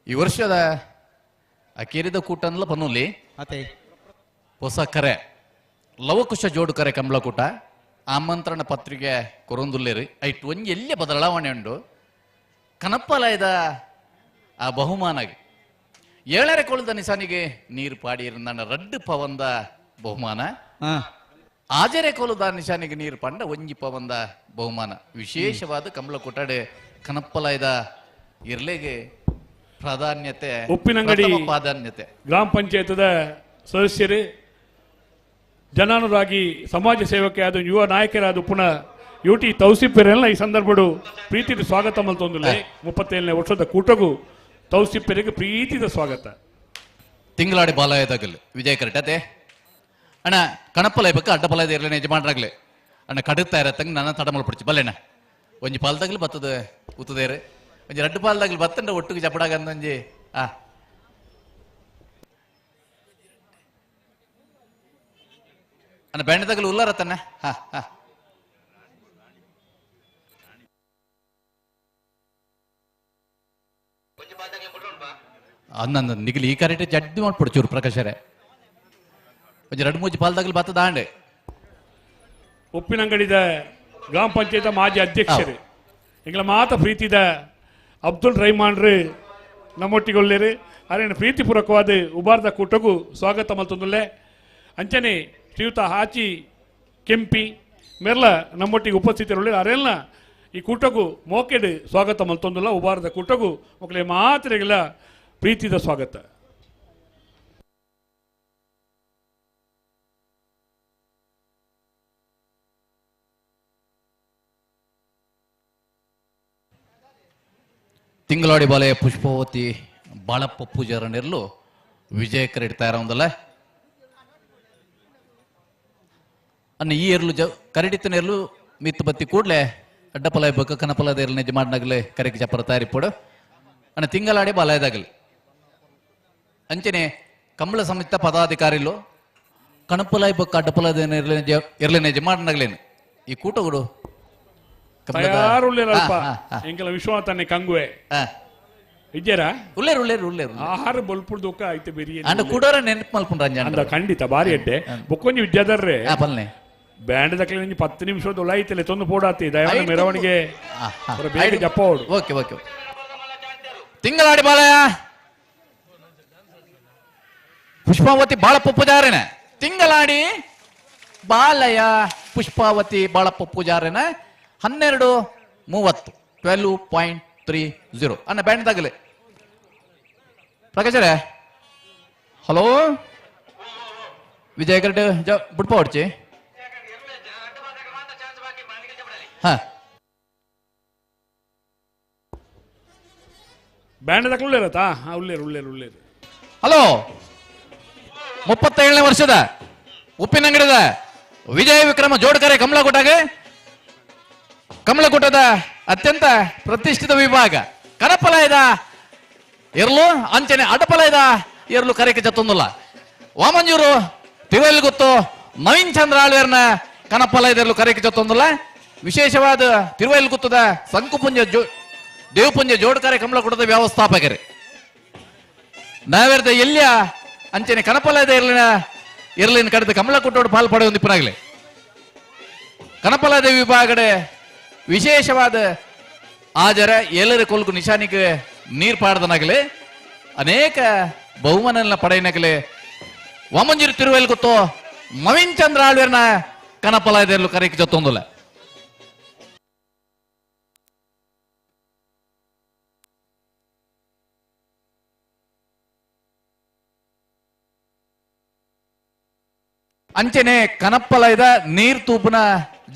[SPEAKER 6] ಈ ವರ್ಷದ ಅಕೇರಿದ ಕೂಟ ಅನ್ಲ ಪನ್ನುಲಿ
[SPEAKER 4] ಅತೆ
[SPEAKER 6] ಹೊಸ ಕರೆ ಲವಕುಶ ಜೋಡು ಕರೆ ಕಂಬಳ ಕೂಟ ಆಮಂತ್ರಣ ಪತ್ರಿಕೆ ಕೊರೊಂದುಲ್ಲೇರಿ ಐಟ್ ಒಂಜಿ ಎಲ್ಲಿ ಬದಲಾವಣೆ ಉಂಡು ಕನಪ್ಪಲಯದ ಆ ಬಹುಮಾನಗೆ ಏಳರೆ ಕೊಳದ ನಿಶಾನಿಗೆ ನೀರು ಪಾಡಿ ನನ್ನ ರಡ್ಡು ಪವಂದ ಬಹುಮಾನ ಆಜರೆ ಕೊಲದ ನಿಶಾನಿಗೆ ನೀರು ಪಂಡ ಒಂಜಿ ಪವಂದ ಬಹುಮಾನ ವಿಶೇಷವಾದ ಕಮಲ ಕೊಟ್ಟಾಡೆ ಕನಪ್ಪಲಯದ ಇರ್ಲೆಗೆ ಪ್ರಾಧಾನ್ಯತೆ
[SPEAKER 3] ಉಪ್ಪಿನಂಗಡಿ
[SPEAKER 6] ಪ್ರಾಧಾನ್ಯತೆ
[SPEAKER 3] ಗ್ರಾಮ ಪಂಚಾಯತದ ಸದಸ್ಯರು ಜನಾನುರಾಗಿ ಸಮಾಜ ಸೇವಕಿಯಾದ ಯುವ ನಾಯಕರಾದ ಪುನಃ ಯು ಟಿ ತೌಸಿಪ್ಪೆರೆಲ್ಲ ಈ ಸಂದರ್ಭಡು ಪ್ರೀತಿದ ಸ್ವಾಗತ ಮಲ್ತೊಂದುಲ್ಲೆ. 37ನೇ ವರ್ಷದ ಕೂಟಗೂ ತೌಸಿಪ್ಪೆರಿಗೆ ಪ್ರೀತಿದ ಸ್ವಾಗತ.
[SPEAKER 6] ತಿಂಗಳಾಡಿ ಬಾಲಯದಾಗಲಿ ವಿಜಯ ಕರೆಕ್ಟ್ ಅದೇ ಅಣ್ಣ ಕಣಪ್ಪಲ ಬೇಕು ಅಡ್ಡಪಲ ಇರಲಿ ಯಜಮಾನ್ರಾಗ್ಲಿ ಅಣ್ಣ ಕಡುತ್ತಾ ಇರತ್ತಂಗೆ ನನ್ನ ತಡ ಪಡಿಚಿ ಬಲ್ಲೆಣ್ಣ ಒಂಜಿ ಪಾಲ್ದಾಗ್ಲಿ ಬತ್ತದ ಉತ್ತದೇರು ಒಂಜಿ ರಡ್ಡು ಪಾಲ್ದಾಗ್ಲಿ ಬತ್ತಂಡ ಒಟ್ಟಿಗೆ ಚಪಡಾಗ ಅಂದೊಂಜಿ ಆ ಅಣ್ಣ ಬೆಣ್ಣದಾಗಲಿ ಉಲ್ಲಾರತ್ತಣ್ಣ ಹಾ ಹಾ ಅಂದ ನಿಗಲಿ ಈ ಕರೆಕ್ಟ್ ಜಡ್ಡಿ ಮಾಡ್ಬಿಡು ಚೂರು ಪ್ರಕಾಶರೇ ಒಂಜಿ ರಡ್ಡು ಮೂಜಿ ಪಾಲ್ದಾಗಲಿ ಬತ್ತದ ಆಂಡೆ.
[SPEAKER 3] ಉಪ್ಪಿನಂಗಡಿದ ಗ್ರಾಮ ಪಂಚಾಯತ್ ಮಾಜಿ ಅಧ್ಯಕ್ಷರು ಎಂಗಳ ಮಾತ ಪ್ರೀತಿದ ಅಬ್ದುಲ್ ರಹಮಾನ್ರು ನಮ್ಮೊಟ್ಟಿಗೊಳ್ಳೇರು ಅರೇನು ಪ್ರೀತಿಪೂರ್ವಕವಾದ ಉಬಾರ್ದ ಕೂಟಗೂ ಸ್ವಾಗತ ಮಲ್ತೊಂದುಲ್ಲೆ. ಅಂಚನೆ ಶ್ರೀಯುತ ಹಾಚಿ ಕೆಂಪಿ ಮೆರ್ಲ ನಮ್ಮೊಟ್ಟಿಗೆ ಉಪಸ್ಥಿತರುಳ್ಳ ಅರೆಲ್ಲ ಈ ಕೂಟಗೂ ಮೋಕೆಡ್ ಸ್ವಾಗತ ಮಲ್ತೊಂದುಲ್ಲ. ಉಬಾರದ ಕೂಟಗೂ ಮಕ್ಕಳೇ ಮಾತ್ರೆಗಳ ಪ್ರೀತಿದ ಸ್ವಾಗತ.
[SPEAKER 6] ತಿಂಗಳಾಡಿ ಬಾಲೆಯ ಪುಷ್ಪವತಿ ಬಾಳಪ್ಪ ಪೂಜಾರನಿರಲು ವಿಜಯ ಕರೆಡ್ ತಯಾರ ಅನ್ನ ಈ ಎರ್ಲು ಜ ಕರಡಿತನ ಎರ್ಲು ಮಿತ್ತು ಬತ್ತಿ ಕೂಡಲೇ ಅಡ್ಡಪಲ ಬಕ್ಕ ಕನಪಲದ ಎರ್ಲು ನಿಜ ಮಾಡನಾಗಲೇ ಕರೆಗೆ ಚಪ್ಪರ ತಯಾರಿಪೋಡು ಅನ್ನ ತಿಂಗಳಾಡಿ ಬಾಲಯದಾಗಲಿ ಅಂಚನೆ ಕಂಬಳ ಸಮಿತ ಪದಾಧಿಕಾರಿಲು ಕಣಪಲಾಯ್ ಬಕ್ಕ ಅಡ್ಡಪಲದ ಎರ್ಲೆ ನಿಜ ಮಾಡನಾಗಲೇನು ಈ ಕೂಟಗಳು
[SPEAKER 3] ತಯಾರುಳ್ಳೇರಲ್ಪ ಎಂಕಲ ವಿಶ್ವನಾಥನೆ ಕಂಗುವೆ ಇದ್ದೀರಾ
[SPEAKER 6] ಉಳ್ಳೇರು ಉಳ್ಳೇರು ಉಳ್ಳೇರು
[SPEAKER 3] ಆಹಾರ ಬೊಲ್ಪುಡ್ ದೊಕ್ಕ ಐತೆ ಬಿರಿಯಾನಿ
[SPEAKER 6] ಅಂಡ ಕೂಡೋರ ನೆನಪು ಮಲ್ಪುಂಡ್ರ
[SPEAKER 3] ಅಂದ ಖಂಡಿತ ಬಾರಿ ಅಡ್ಡೆ ಬೊಕ್ಕೊಂಜಿ ವಿದ್ಯಾಧರ್ರೆ
[SPEAKER 6] ಪಲ್ನೆ
[SPEAKER 3] ಬ್ಯಾಂಡ್ ದಕ್ಲೆ ಒಂಜಿ 10 ನಿಮಿಷದ ಒಳೈತಲೆ ತೊಂದು ಪೋಡಾತಿ ದಯಮಾಡಿ ಮೆರವಣಿಗೆ ಬೇಗ ಜಪ್ಪ ಓಡು.
[SPEAKER 6] ಓಕೆ ಓಕೆ ತಿಂಗಳಾಡಿ ಬಾಲಯ ಪುಷ್ಪಾವತಿ ಬಾಳಪ್ಪ ಪೂಜಾರಿನ ತಿಂಗಳಾಡಿ ಬಾಲಯ ಪುಷ್ಪಾವತಿ ಬಾಳಪ್ಪ ಪೂಜಾರಿನ 12:30 12.30. ಅಣ್ಣ ಬ್ಯಾಂಡ್ ತಗಲೆ ಪ್ರಕಾಶರೇ. ಹಲೋ ವಿಜಯ ಕರೆಕ್ಟ್ ಬುಡ್ಪ ಹೊಡ್ಚಿ. ಹಾ
[SPEAKER 3] ಬ್ಯಾಂಡ್ ತಕ ಉಳ್ಳೇರತ್ತಾ? ಉಳ್ಳೇರು ಉಳ್ಳೇರು ಉಳ್ಳೇರು.
[SPEAKER 6] ಹಲೋ 37ನೇ ವರ್ಷದ ಉಪ್ಪಿನಂಗಡಿದ ವಿಜಯ ವಿಕ್ರಮ ಜೋಡ್ಕರೆ ಕಮಲಕೂಟಗೆ ಕಮಲಕೂಟದ ಅತ್ಯಂತ ಪ್ರತಿಷ್ಠಿತ ವಿಭಾಗ ಕನಪಲಯದ ಇರ್ಲು ಅಂಚನೆ ಅಡಪಲಯದ ಇರ್ಲು ಕರೆಕೆ ಜತ್ತೊಂದುಲ್ಲ ವಾಮಂಜೂರು ತಿರುವಲ್ ಗೊತ್ತು ನವೀನ್ ಚಂದ್ರ ಆಳ್ವೇರ್ನ ಕನಪಲಯದ ಇರ್ಲು ಕರೆಕೆ ಜತ್ತೊಂದುಲ್ಲ. ವಿಶೇಷವಾದ ತಿರುವಲ್ ಗುತ್ತದ ಸಂಕುಪುಂಜ ದೇವಪುಂಜ ಜೋಡ್ಕರೆ ಕಮಲಕೂಟದ ವ್ಯವಸ್ಥಾಪಕರು ನಾವೇರ್ದ ಎಲ್ಲಿಯ ಅಂಚನೆ ಕನಪಲಯದ ಇರ್ಲಿನ ಇರ್ಲಿನ ಕಡೆದ ಕಮಲಕೂಟೋಡು ಪಾಲ್ ಪಡೆಯುವ ಇಪ್ಪನಾಗಲಿ ಕನಪಲದ ವಿಭಾಗಡೆ ವಿಶೇಷವಾದ ಆಜರ ಏಳರ ಕೊಲ್ಕು ನಿಶಾನಿಗೆ ನೀರ್ ಪಾಡ್ದನಾಗಲಿ ಅನೇಕ ಬಹುಮಾನ ಪಡೆಯನಾಗಲಿ ವಾಮಂಜೂರು ತಿರುವೇಲ್ ಗೊತ್ತೋ ನವೀನ್ ಚಂದ್ರ ಆಳ್ವೇರ್ನ ಕನಪಲಯದ ಕರೆಕ್ ಜೊತ್ತೊಂದುಲ್ಲ. ಅಂಚನೆ ಕನಪ್ಪಲಯದ ನೀರ್ ತೂಪುನ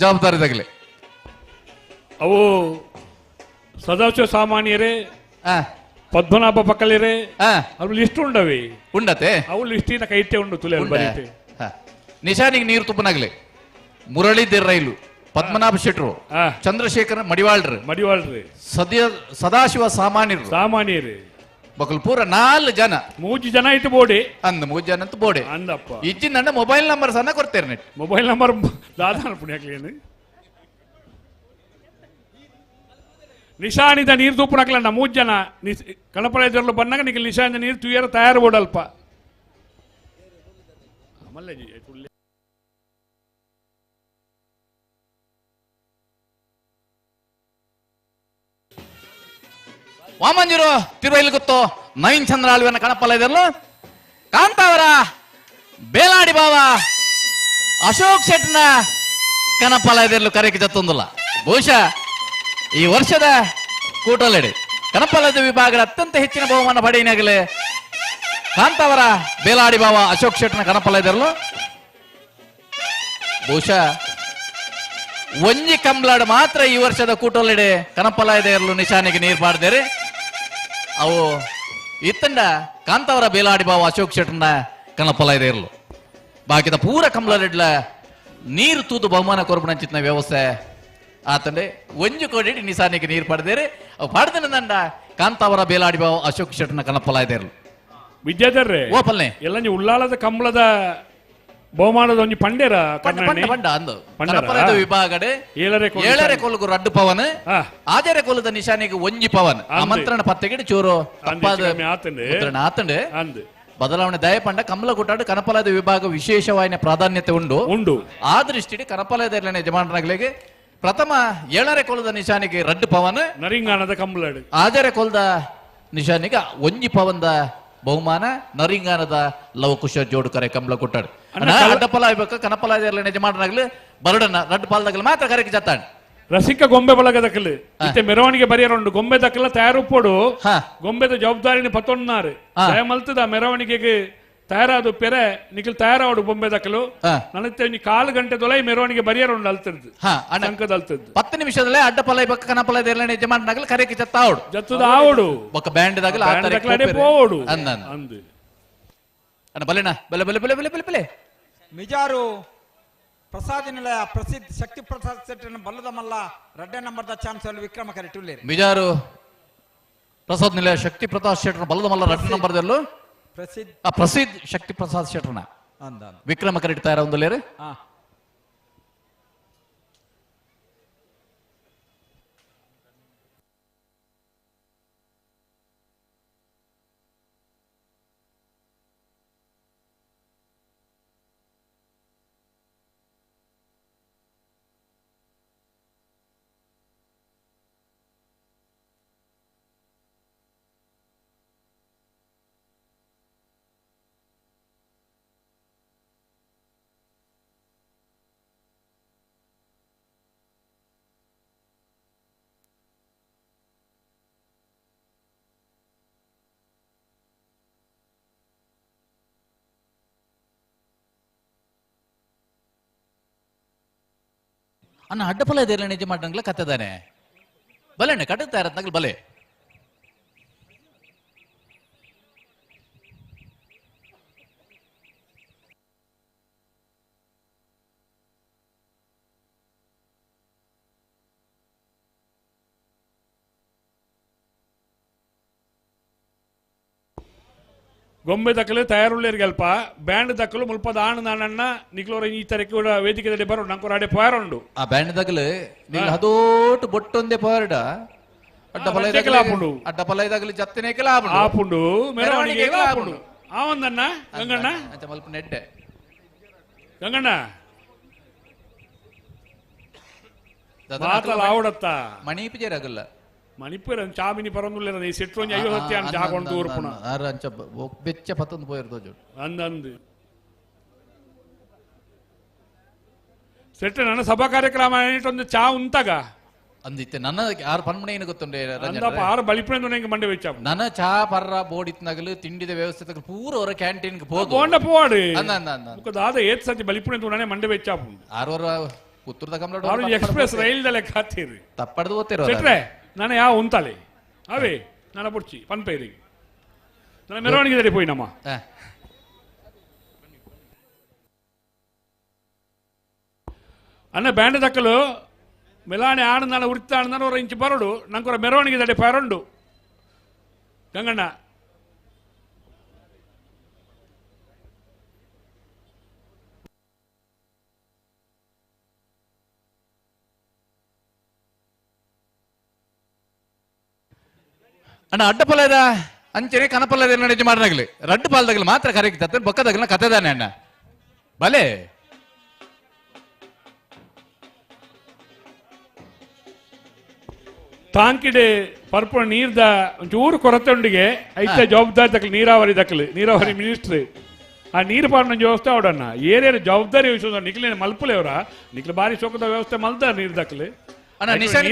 [SPEAKER 6] ಜವಾಬ್ದಾರಿ ತಗಲಿ
[SPEAKER 3] ಅವು ಸದಾಶಿವ ಸಾಮಾನ್ಯರೇ ಪದ್ಮನಾಭ ಪಕ್ಕಲಿರೇ ಅವು ಲಿಸ್ಟ್ ಉಂಡವಿ
[SPEAKER 6] ಉಂಡತೆ
[SPEAKER 3] ಅವು ಲಿಸ್ಟಿನ ಕೈತೆ ಉಂಡು ತುಲೆ ಬರೀತೆ.
[SPEAKER 6] ನಿಶಾನಿಗೆ ನೀರು ತುಪ್ಪನಾಗ್ಲಿ ಮುರಳೀಧರ್ ರೈಲು ಪದ್ಮನಾಭ ಶೆಟ್ರು ಚಂದ್ರಶೇಖರ್ ಮಡಿವಾಳ್ರು
[SPEAKER 3] ಮಡಿವಾಳ್ರಿ
[SPEAKER 6] ಸದ್ಯ ಸದಾಶಿವ ಸಾಮಾನ್ಯರು
[SPEAKER 3] ಸಾಮಾನ್ಯರೇ
[SPEAKER 6] ಬಕಲ್ ಪೂರ 4 ಜನ
[SPEAKER 3] 3 ಜನ ಇಟ್ಟು ಬೋಡಿ
[SPEAKER 6] ಅಂದ್ 3 ಜನ ಅಂತ ಬೋಡಿ
[SPEAKER 3] ಅಂದಪ್ಪ
[SPEAKER 6] ಇಜ್ಜಿಂದ ಮೊಬೈಲ್ ನಂಬರ್ ಸಣ್ಣ ಕೊಡ್ತೇನೆ ನೆಟ್
[SPEAKER 3] ಮೊಬೈಲ್ ನಂಬರ್ ದಾದಾನ ಪುಣ್ಯಾಕ್ಲೇನು ನಿಶಾನಿದ ನೀರು ತೂಪುನಕ್ಲಣ್ಣ 3 ಜನ ಕಣಪಳದರಲು ಬನ್ನಾಗ ನಿಖಿಲ್ ನಿಶಾನಿದ ನೀರು ತುಯ್ಯರ ತಯಾರು ಬೋಡಲ್ಪ ಮಲ್ಲೇಜಿ
[SPEAKER 6] ವಾಮಂಜೂರು ತಿರುವೈಲ್ ಗೊತ್ತು ನವೀನ್ ಚಂದ್ರ ಆಳ್ವೆನ ಕಣಪಲ್ಲ ಇದೆಲ್ಲ ಕಾಂತಾವರ ಬೇಲಾಡಿ ಬಾವ ಅಶೋಕ್ ಶೆಟ್ನ ಕಣಪಲ್ಲ ಇದೆಲ್ಲ ಕರೆಗೆ ಜತ್ತೊಂದಿಲ್ಲ. ಬಹುಶಃ ಈ ವರ್ಷದ ಕೂಟಲಡಿ ಕಣಪಲ್ಲದ ವಿಭಾಗದ ಅತ್ಯಂತ ಹೆಚ್ಚಿನ ಬಹುಮಾನ ಪಡೆಯನಾಗಲೇ ಕಾಂತಾವರ ಬೇಲಾಡಿ ಬಾವ ಅಶೋಕ್ ಶೆಟ್ನ ಕಣಪಲ್ಲ ಇದೆಲ್ಲ. ಬಹುಶಃ ಒಂಜಿ ಕಂಬ್ಲಾಡ್ ಮಾತ್ರ ಈ ವರ್ಷದ ಕೂಟೊಲೆಡೆ ಕನಪಲ ಇದೆ ಇರಲು ನಿಶಾನಿಗೆ ನೀರು ಪಾಡ್ದೇರಿ ಅವು ಇತ್ತಂಡ ಕಾಂತಾವರ ಬೇಲಾಡಿ ಬಾವ ಅಶೋಕ್ ಶೆಟ್ನ ಕನಪಲ ಇದೆ ಇರಲು ಬಾಕಿದ ಪೂರ ಕಂಬ್ಲಾಡೆಡ್ಲ ನೀರು ತೂದು ಬಹುಮಾನ ಕೊರಪಣಂಚಿತ್ನ ವ್ಯವಸ್ಥೆ ಆತಂಡೆ ಒಂಜು ಕೋಡಿ ನಿಶಾನಿಗೆ ನೀರು ಪಾಡ್ದೇರಿ ಅವು ಪಾಡ್ದನ ನಂಡ ಕಾಂತಾವರ ಬೇಲಾಡಿ ಬಾವ ಅಶೋಕ್ ಶೆಟ್ನ ಕನಪಲ ಇದೆ ಇರಲು.
[SPEAKER 3] ವಿದ್ಯಾಧರ್ರೆ
[SPEAKER 6] ಓ ಪಲ್ನೆ
[SPEAKER 3] ಎಲ್ಲ ನೀವು ಉಳ್ಳಾಲದ ಕಂಬಳದ ಬಹುಮಾನದ ಒಂಜಿ ಪಂಡೇರ
[SPEAKER 6] ಪಂಡ ಪಂಡ ಅಂದು ಕನಪಲದ ವಿಭಾಗಡೆ ಏಳರೆ ಕೊಲುಗು ರಡ್ಡು ಪವನ್ ಆಜರೆ ಕೊಲುದ ನಿಶಾನಿಗೆ ಒಂಜಿ ಪವನ್ ಆಮಂತ್ರಣ ಪತ್ತೆಗೆ ಚೂರು ತಪ್ಪಾದ ಆತಂಡೆ ಬದಲಾವಣೆ ದಯ ಪಂಡ ಕಮಲ ಗುಟ್ಟಾಡು ಕನಪಲದ ವಿಭಾಗ ವಿಶೇಷವಾದ ಪ್ರಾಧಾನ್ಯತೆ ಉಂಡು
[SPEAKER 3] ಉಂಡು
[SPEAKER 6] ಆ ದೃಷ್ಟಿಡಿ ಕನಪಲದ ಯಜಮಾನರಾಗಲಿಗೆ ಪ್ರಥಮ ಏಳರೆ ಕೊಲದ ನಿಶಾನಿಗೆ ರಡ್ಡು ಪವನ್
[SPEAKER 3] ನರಿಂಗಾನದ ಕಂಬಳಾಡು
[SPEAKER 6] ಆಜರೆ ಕೊಲದ ನಿಶಾನಿಗೆ ಒಂಜಿ ಪವನ್ದ ಬಹುಮಾನ ನರಿಂಗಾನದ ಲವಕುಶ ಜೋಡುಕರೆ ಕಮಲ ಕೊಟ್ಟಾಡು ಅಡ್ಡಪಲ ಆಗ್ಬೇಕು ಕನಪಲ ಯಜಮಾನರಾಗ್ಲಿ ಬರಡನ್ನ ರಡ್ಡು ಪಾಲ್ದಾಗಲಿ ಮಾತ್ರ ಕರೆಗೆ ಜತ್ತಾಡು.
[SPEAKER 3] ರಸಿಕ ಗೊಂಬೆ ಬಳಗದಕ್ಕಲು ಇತ್ತೆ ಮೆರವಣಿಗೆ ಬರಿಯರುಂಡು ಗೊಂಬೆ ದಕ್ಕಲ ತಯಾರುಪೋಡು ಗೊಂಬೆದ ಜವಾಬ್ದಾರಿನ ಪತ್ತೊನ್ನಾರು ದಯಮಲ್ತದ ಮೆರವಣಿಗೆಗೆ ತಯಾರಾದ ಪೆರೆ ನಿಖಿಲ್ ತಯಾರಾವಡು ಬೊಂಬೆ ದಕ್ಕಲು ನನಗೆ ಒಂಜಿ ಕಾಲು ಗಂಟೆ ದೊಲೈ ಮೆರವಣಿಗೆ ಬರಿಯರುಂಡು ಅಲ್ತದ್ದು ಸಂಕದ ಅಲ್ತದ್ದು
[SPEAKER 6] 10 ನಿಮಿಷದಲ್ಲೇ ಅಡ್ಡಪಲ ಬಕ್ಕ ಕನಪಲ ಯಜಮಾನರಾಗ್ಲಿ ಕರೆಗೆ ಜತ್ತಾವಡು
[SPEAKER 3] ಜತ್ತದ ಆವಡು
[SPEAKER 6] ಬೊಕ್ಕ ಬ್ಯಾಂಡ್ ದಾಗಲ
[SPEAKER 3] ಪೋವಡು
[SPEAKER 6] ಅಂದ
[SPEAKER 3] ಅಂದು
[SPEAKER 6] ಅಣ್ಣ ಬಲೆಣ್ಣ ಬಲೆ ಬಲೆ ಬಲೆ ಬಲೆ ಬಲೆ ಬಲೆ
[SPEAKER 16] ಮಿಜಾರು ಪ್ರಸಾದ ನಿಲಯ ಪ್ರಸಿದ್ಧ ಶಕ್ತಿ ಪ್ರಸಾದ್ ಸೆಟ್ಟನ್ನು ಬಲ್ಲದ ಮಲ್ಲ ರಡ್ಡೆ ನಂಬರ್ದ ಚಾನ್ಸ್ ವಿಕ್ರಮ ಕರೆಟುಲ್ಲೇರಿ.
[SPEAKER 6] ಮಿಜಾರು ಪ್ರಸಾದ್ ನಿಲಯ ಶಕ್ತಿ ಪ್ರಸಾದ್ ಶೆಟ್ಟರ್ ಬಲ್ಲದ ಮಲ್ಲ ರಡ್ಡೆ ನಂಬರ್ದಲ್ಲೂ
[SPEAKER 16] ಪ್ರಸಿದ್ಧ
[SPEAKER 6] ಪ್ರಸಿದ್ಧ ಶಕ್ತಿ ಪ್ರಸಾದ್ ಶೆಟ್ಟರ್ನ ವಿಕ್ರಮ ಕರೆಕ್ಟ್ ತಯಾರ ಒಂದುಲ್ಲೇರಿ. ಅಣ್ಣ ಅಡ್ಡಪಲ ಇದೇರ್ಲ ನಿಜ ಮಾಡಂಗ್ಲ ಕತ್ತದಾನೆ ಬಲೆ ಅಣ್ಣ ಕಟ್ಟುತ್ತಾ ಇರತ್ನಾಗಲ್ ಬಲೆ
[SPEAKER 3] ಗೊಂಬೆ ದಕ್ಕಲು ತಯಾರುಳ್ಳೇರ್ಗಲ್ಪ ಬ್ಯಾಂಡ್ ದಕ್ಕಲು ಮುಲ್ಪದ ಆಣ್ ನಾನಣ್ಣ ನಿಕ್ಲೋರ ಈ ತರಕ್ಕೆ ಕೂಡ ವೇದಿಕೆದಲ್ಲಿ ಬರೋ ನಂಕೊರ ಅಡೆ ಪಾರುಂಡು
[SPEAKER 6] ಆ ಬ್ಯಾಂಡ್ ದಗಲು ನಿಲ್ ಹದೋಟು ಬೊಟ್ಟೊಂದೇ ಪಾರಡ ಅಡ್ಡ ಫಲ
[SPEAKER 3] ರಡ್ಡೆಕಲ ಆಪುಂಡು.
[SPEAKER 6] ಅಡ್ಡ ಫಲ ಇದಾಗಲಿ ಜತ್ತನೇಕಲ ಆಪುಂಡು
[SPEAKER 3] ಆಪುಂಡು ಮೆರವಣಿಗೆ ಆಪುಂಡು ಆವಂದಣ್ಣ ಗಂಗಣ್ಣ
[SPEAKER 6] ಅಂಚ ಮಲ್ಪ ನೆಡ್ಡೆ
[SPEAKER 3] ಗಂಗಣ್ಣ ಮಾತಲ್ಲ ಆವಡತ್ತ
[SPEAKER 6] ಮಣಿಪು ಜೇರಾಗಲ್ಲ
[SPEAKER 3] ಮಣಿಪುರ ಚಾಮಿನಿ ಪರೊಂದುಲ್ಲೇರ ಈ ಸೆಟ್ರೊಂಜಿ ಐವ ಸತ್ಯ ಅಂಚ ಆಗೊಂಡು ಊರ್ಪುಣ
[SPEAKER 6] ಆರ ಅಂಚ ಬೆಚ್ಚ ಪತ್ತೊಂದು ಪೋಯಿರ್ದೋ ಜೋಡು
[SPEAKER 3] ಅಂದಂದು ಸೆಟ್ ನನ್ನ ಸಭಾ ಕಾರ್ಯಕ್ರಮ ಒಂದು ಚಾ ಉಂತಾಗ
[SPEAKER 6] ಅಂದಿತ್ತೆ ನನ್ನ ಆರು ಪನ್ಮಣೆ ಏನು ಗೊತ್ತುಂಡೆ
[SPEAKER 3] ಅಂದಪ್ಪ ಆರು ಬಲಿಪುಣ ನಂಗೆ ಮಂಡೆ ವೆಚ್ಚ
[SPEAKER 6] ನನ್ನ ಚಾ ಪರ್ರ ಬೋರ್ಡ್ ಇತ್ನಾಗಲು ತಿಂಡಿದ ವ್ಯವಸ್ಥೆ ತಗಲು ಪೂರ ಅವರ ಕ್ಯಾಂಟೀನ್ ಪೋದು
[SPEAKER 3] ಬೋಂಡ ಪೋವಾಡು
[SPEAKER 6] ಅಂದ ಅಂದ ಅಂದ
[SPEAKER 3] ಬುಕ್ಕ ದಾದ ಏತ್ ಸತಿ ಬಲಿಪುಣ ನಾನೇ ಮಂಡೆ ವೆಚ್ಚ
[SPEAKER 6] ಆರು ಪುತ್ತೂರ್ದ ಕಮಲ
[SPEAKER 3] ಆರು ಎಕ್ಸ್ಪ್ರೆಸ್ ರೈಲ್ ದಲೆ ಕಾತೀರಿ
[SPEAKER 6] ತಪ್ಪಡ್ದು ಓದ್ತಿರೋ
[SPEAKER 3] ಸೆಟ್ರೆ ನಾನು ಯಾವ ಉಂತಾಲೆ ಅವೇ ನಾನು ಪುಡ್ಚಿ ಪನ್ಪೇರಿ ನನ್ನ ಮೆರವಣಿಗೆ ದಡಿ ಪೋಯಿ ನಮ್ಮ ಅನ್ನ ಬ್ಯಾಂಡ್ ದಕ್ಕಲು ಮೆಲಾಣೆ ಆಡು ನಾನು ಉರಿತ ಆಡು ಅವರ ಇಂಚು ಬರೋಡು ನಂಕೊರ ಮೆರವಣಿಗೆ ದಡೆ ಪರೊಂಡು ಗಂಗಣ್ಣ
[SPEAKER 6] ಅಣ್ಣ ಅಡ್ಡ ಪಲದ ಅಂಚನೆ ಕನಪಲ್ಲದ ನಿಜ ಮಾಡನಾಗಲಿ ರಡ್ಡು ಪಾಲ್ದಾಗಲಿ ಮಾತ್ರ ಕರೆಕ್ಟ್ ತತ್ತ ಬೊಕ್ಕದಾಗಲಿ ಕತೆದಾನೆ ಅಣ್ಣ ಬಲೆ
[SPEAKER 3] ತಾಂಕಿಡೆ ಪರ್ಪುಣ ನೀರ್ದ ಒಂಚೂರು ಕೊರತೆ ಉಂಡಿಗೆ ಐತ ಜವಾಬ್ದಾರಿ ದಕ್ಕಲು ನೀರಾವರಿ ದಕ್ಕಲು ನೀರಾವರಿ ಮಿನಿಸ್ಟ್ರಿ ಆ ನೀರು ಪಾಡಿನ ವ್ಯವಸ್ಥೆ ಅವಡಣ್ಣ ಏನೇನು ಜವಾಬ್ದಾರಿ ವಹಿಸೋದು ನಿಕ್ಲೇನು ಮಲ್ಪುಲೇವರ ನಿಕ್ಲು ಬಾರಿ ಶೋಕದ ವ್ಯವಸ್ಥೆ ಮಲ್ದ ನೀರು ದಕ್ಕಲು
[SPEAKER 6] ಅಣ್ಣ ನಿಶಾನ್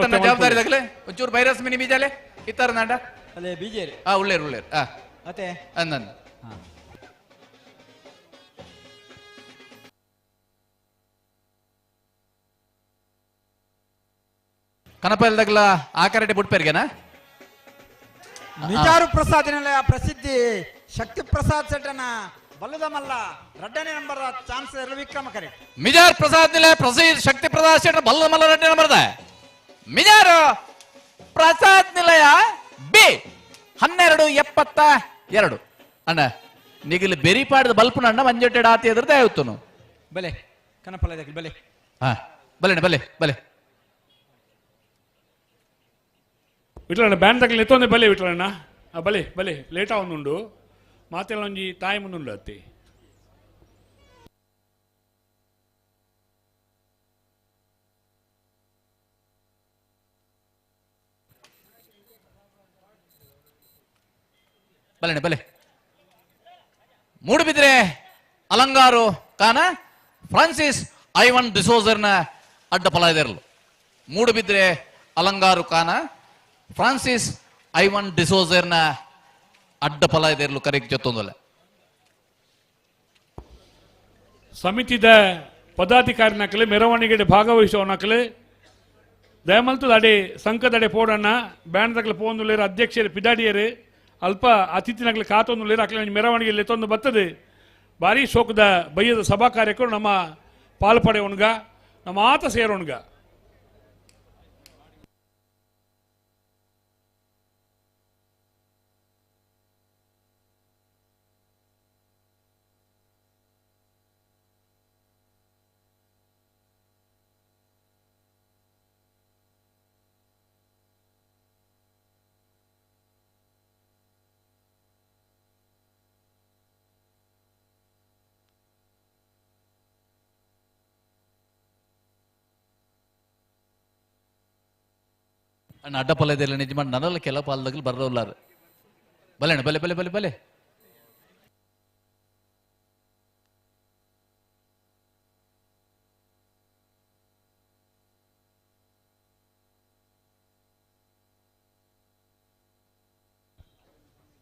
[SPEAKER 6] ತನ್ನ ಜವಾಬ್ದಾರಿ ದಕ್ಕಲೆ ಒಂಚೂರು ಬೈರಸ್ ಮಿನಿ ಬೀಜಾಲೆ ಇತ್ತಾರ ನಾಡ
[SPEAKER 5] ಅಲ್ಲೇ ಬೀಜೇರಿ
[SPEAKER 6] ಆ ಉಳ್ಳೇರು ಉಳ್ಳೇರು ಆ
[SPEAKER 5] ಅತ್ತೆ
[SPEAKER 6] ಅಂದನ್ ಕನಪಲ್ದಾಗಲ ಆ ಕರೆಟೆ ಬುಟ್ಪೇರ್ಗೆನಾ
[SPEAKER 16] ನಿಜಾರು ಪ್ರಸಾದ್ ನಿಲಯ ಪ್ರಸಿದ್ಧಿ ಶಕ್ತಿ ಪ್ರಸಾದ್ ಸೆಟ್ಟನ ಬಲ್ಲದ ಮಲ್ಲ ರಡ್ಡನೇ ನಂಬರ್ ಚಾನ್ಸ್ ವಿಕ್ರಮ ಕರೆ
[SPEAKER 6] ಮಿಜಾರ್ ಪ್ರಸಾದ್ ನಿಲಯ ಪ್ರಸಿದ್ಧ ಶಕ್ತಿ ಪ್ರಸಾದ್ ಶೆಟ್ಟರ್ ಬಲ್ಲ ಮಲ್ಲ ರಡ್ಡನೇ ನಂಬರ್ದ ಮಿಜಾರ್ ಪ್ರಸಾದ್ ನಿಲಯ ಬಿ 1272 ಅಣ್ಣ ನಿಗಿಲ್ ಬೆರಿಪಾಡದ ಬಲ್ಪನ ಅಣ್ಣ ಮಂಜೊಟ್ಟೆಡ ಆತಿ ಎದುರ್ದೆ ಆಯ್ತುನು
[SPEAKER 16] ಬಲೆ ಕನಪಲ್ಲ ಬಲೆ
[SPEAKER 6] ಹಾ ಬಲೆ ಬಲೆ ಬಲೆ
[SPEAKER 3] ವಿಟ್ಲಣ್ಣ ಬ್ಯಾಂಡ್ ತಗಲಿ ಎತ್ತೊಂದೆ ಬಲೆ ವಿಟ್ಲಣ್ಣ ಆ ಬಲೆ ಬಲೆ ಲೇಟ್ ಆವೊಂದುಂಡು ಮಾತೆಲ್ಲ ಒಂಜಿ ತಾಯಿ ಮುಂದುಂಡು ಅತ್ತಿ
[SPEAKER 6] ಬಲೆಣ್ಣ ಬಲೆ ಮೂಡುಬಿದ್ರೆ ಅಲಂಗಾರು ಕಾನ ಫ್ರಾನ್ಸಿಸ್ ಐವನ್ ಡಿಸೋಜರ್ನ ಅಡ್ಡ ಫಲ ಇದೆರಲು ಮೂಡುಬಿದ್ರೆ ಅಲಂಗಾರು ಕಾನ ಫ್ರಾನ್ಸಿಸ್ ಐವನ್ ಡಿಸೋಜರ್ನ ಅಡ್ಡ ಫಲ ಇದೆರಲು ಕರೆಗೆ ಜೊತ್ತೊಂದಲ್ಲ
[SPEAKER 3] ಸಮಿತಿದ ಪದಾಧಿಕಾರಿ ನಕಲೆ ಮೆರವಣಿಗೆ ಭಾಗವಹಿಸುವ ನಕಲೆ ದಯಮಲ್ತು ಅಡೆ ಸಂಕದಡೆ ಪೋಡಣ್ಣ ಬ್ಯಾಂಡ್ ದಕ್ಲೆ ಪೋಂದುಲೇರು ಅಧ್ಯಕ್ಷರು ಪಿದಾಡಿಯರು ಅಲ್ಪ ಅತಿಥಿ ನಕಲೆ ಕಾತೊಂದುಲೇರು ಅಕ್ಲೆ ಮೆರವಣಿಗೆ ಲೆತ್ತೊಂದು ಬರ್ತದೆ ಭಾರಿ ಶೋಕದ ಬಯ್ಯದ ಸಭಾ ಕಾರ್ಯಕ್ರಮ ನಮ್ಮ ಪಾಲ್ಪಡೆಯೋಣ್ಗ ನಮ್ಮ ಆತ ಸೇರೋಣ್ಗ
[SPEAKER 6] ಅಣ್ಣ ಅಡ್ಡ ಫಲ ಇದೆಲ್ಲ ನಿಜ ಮಾಡಿ ನನ್ನೆಲ್ಲ ಕೆಲ ಪಾಲ್ದಾಗಲಿ ಬರೋಲ್ಲಾರು ಬಲೆ ಅಣ್ಣ ಬಲೆ ಬಲೆ ಬಲೆ ಬಲೆ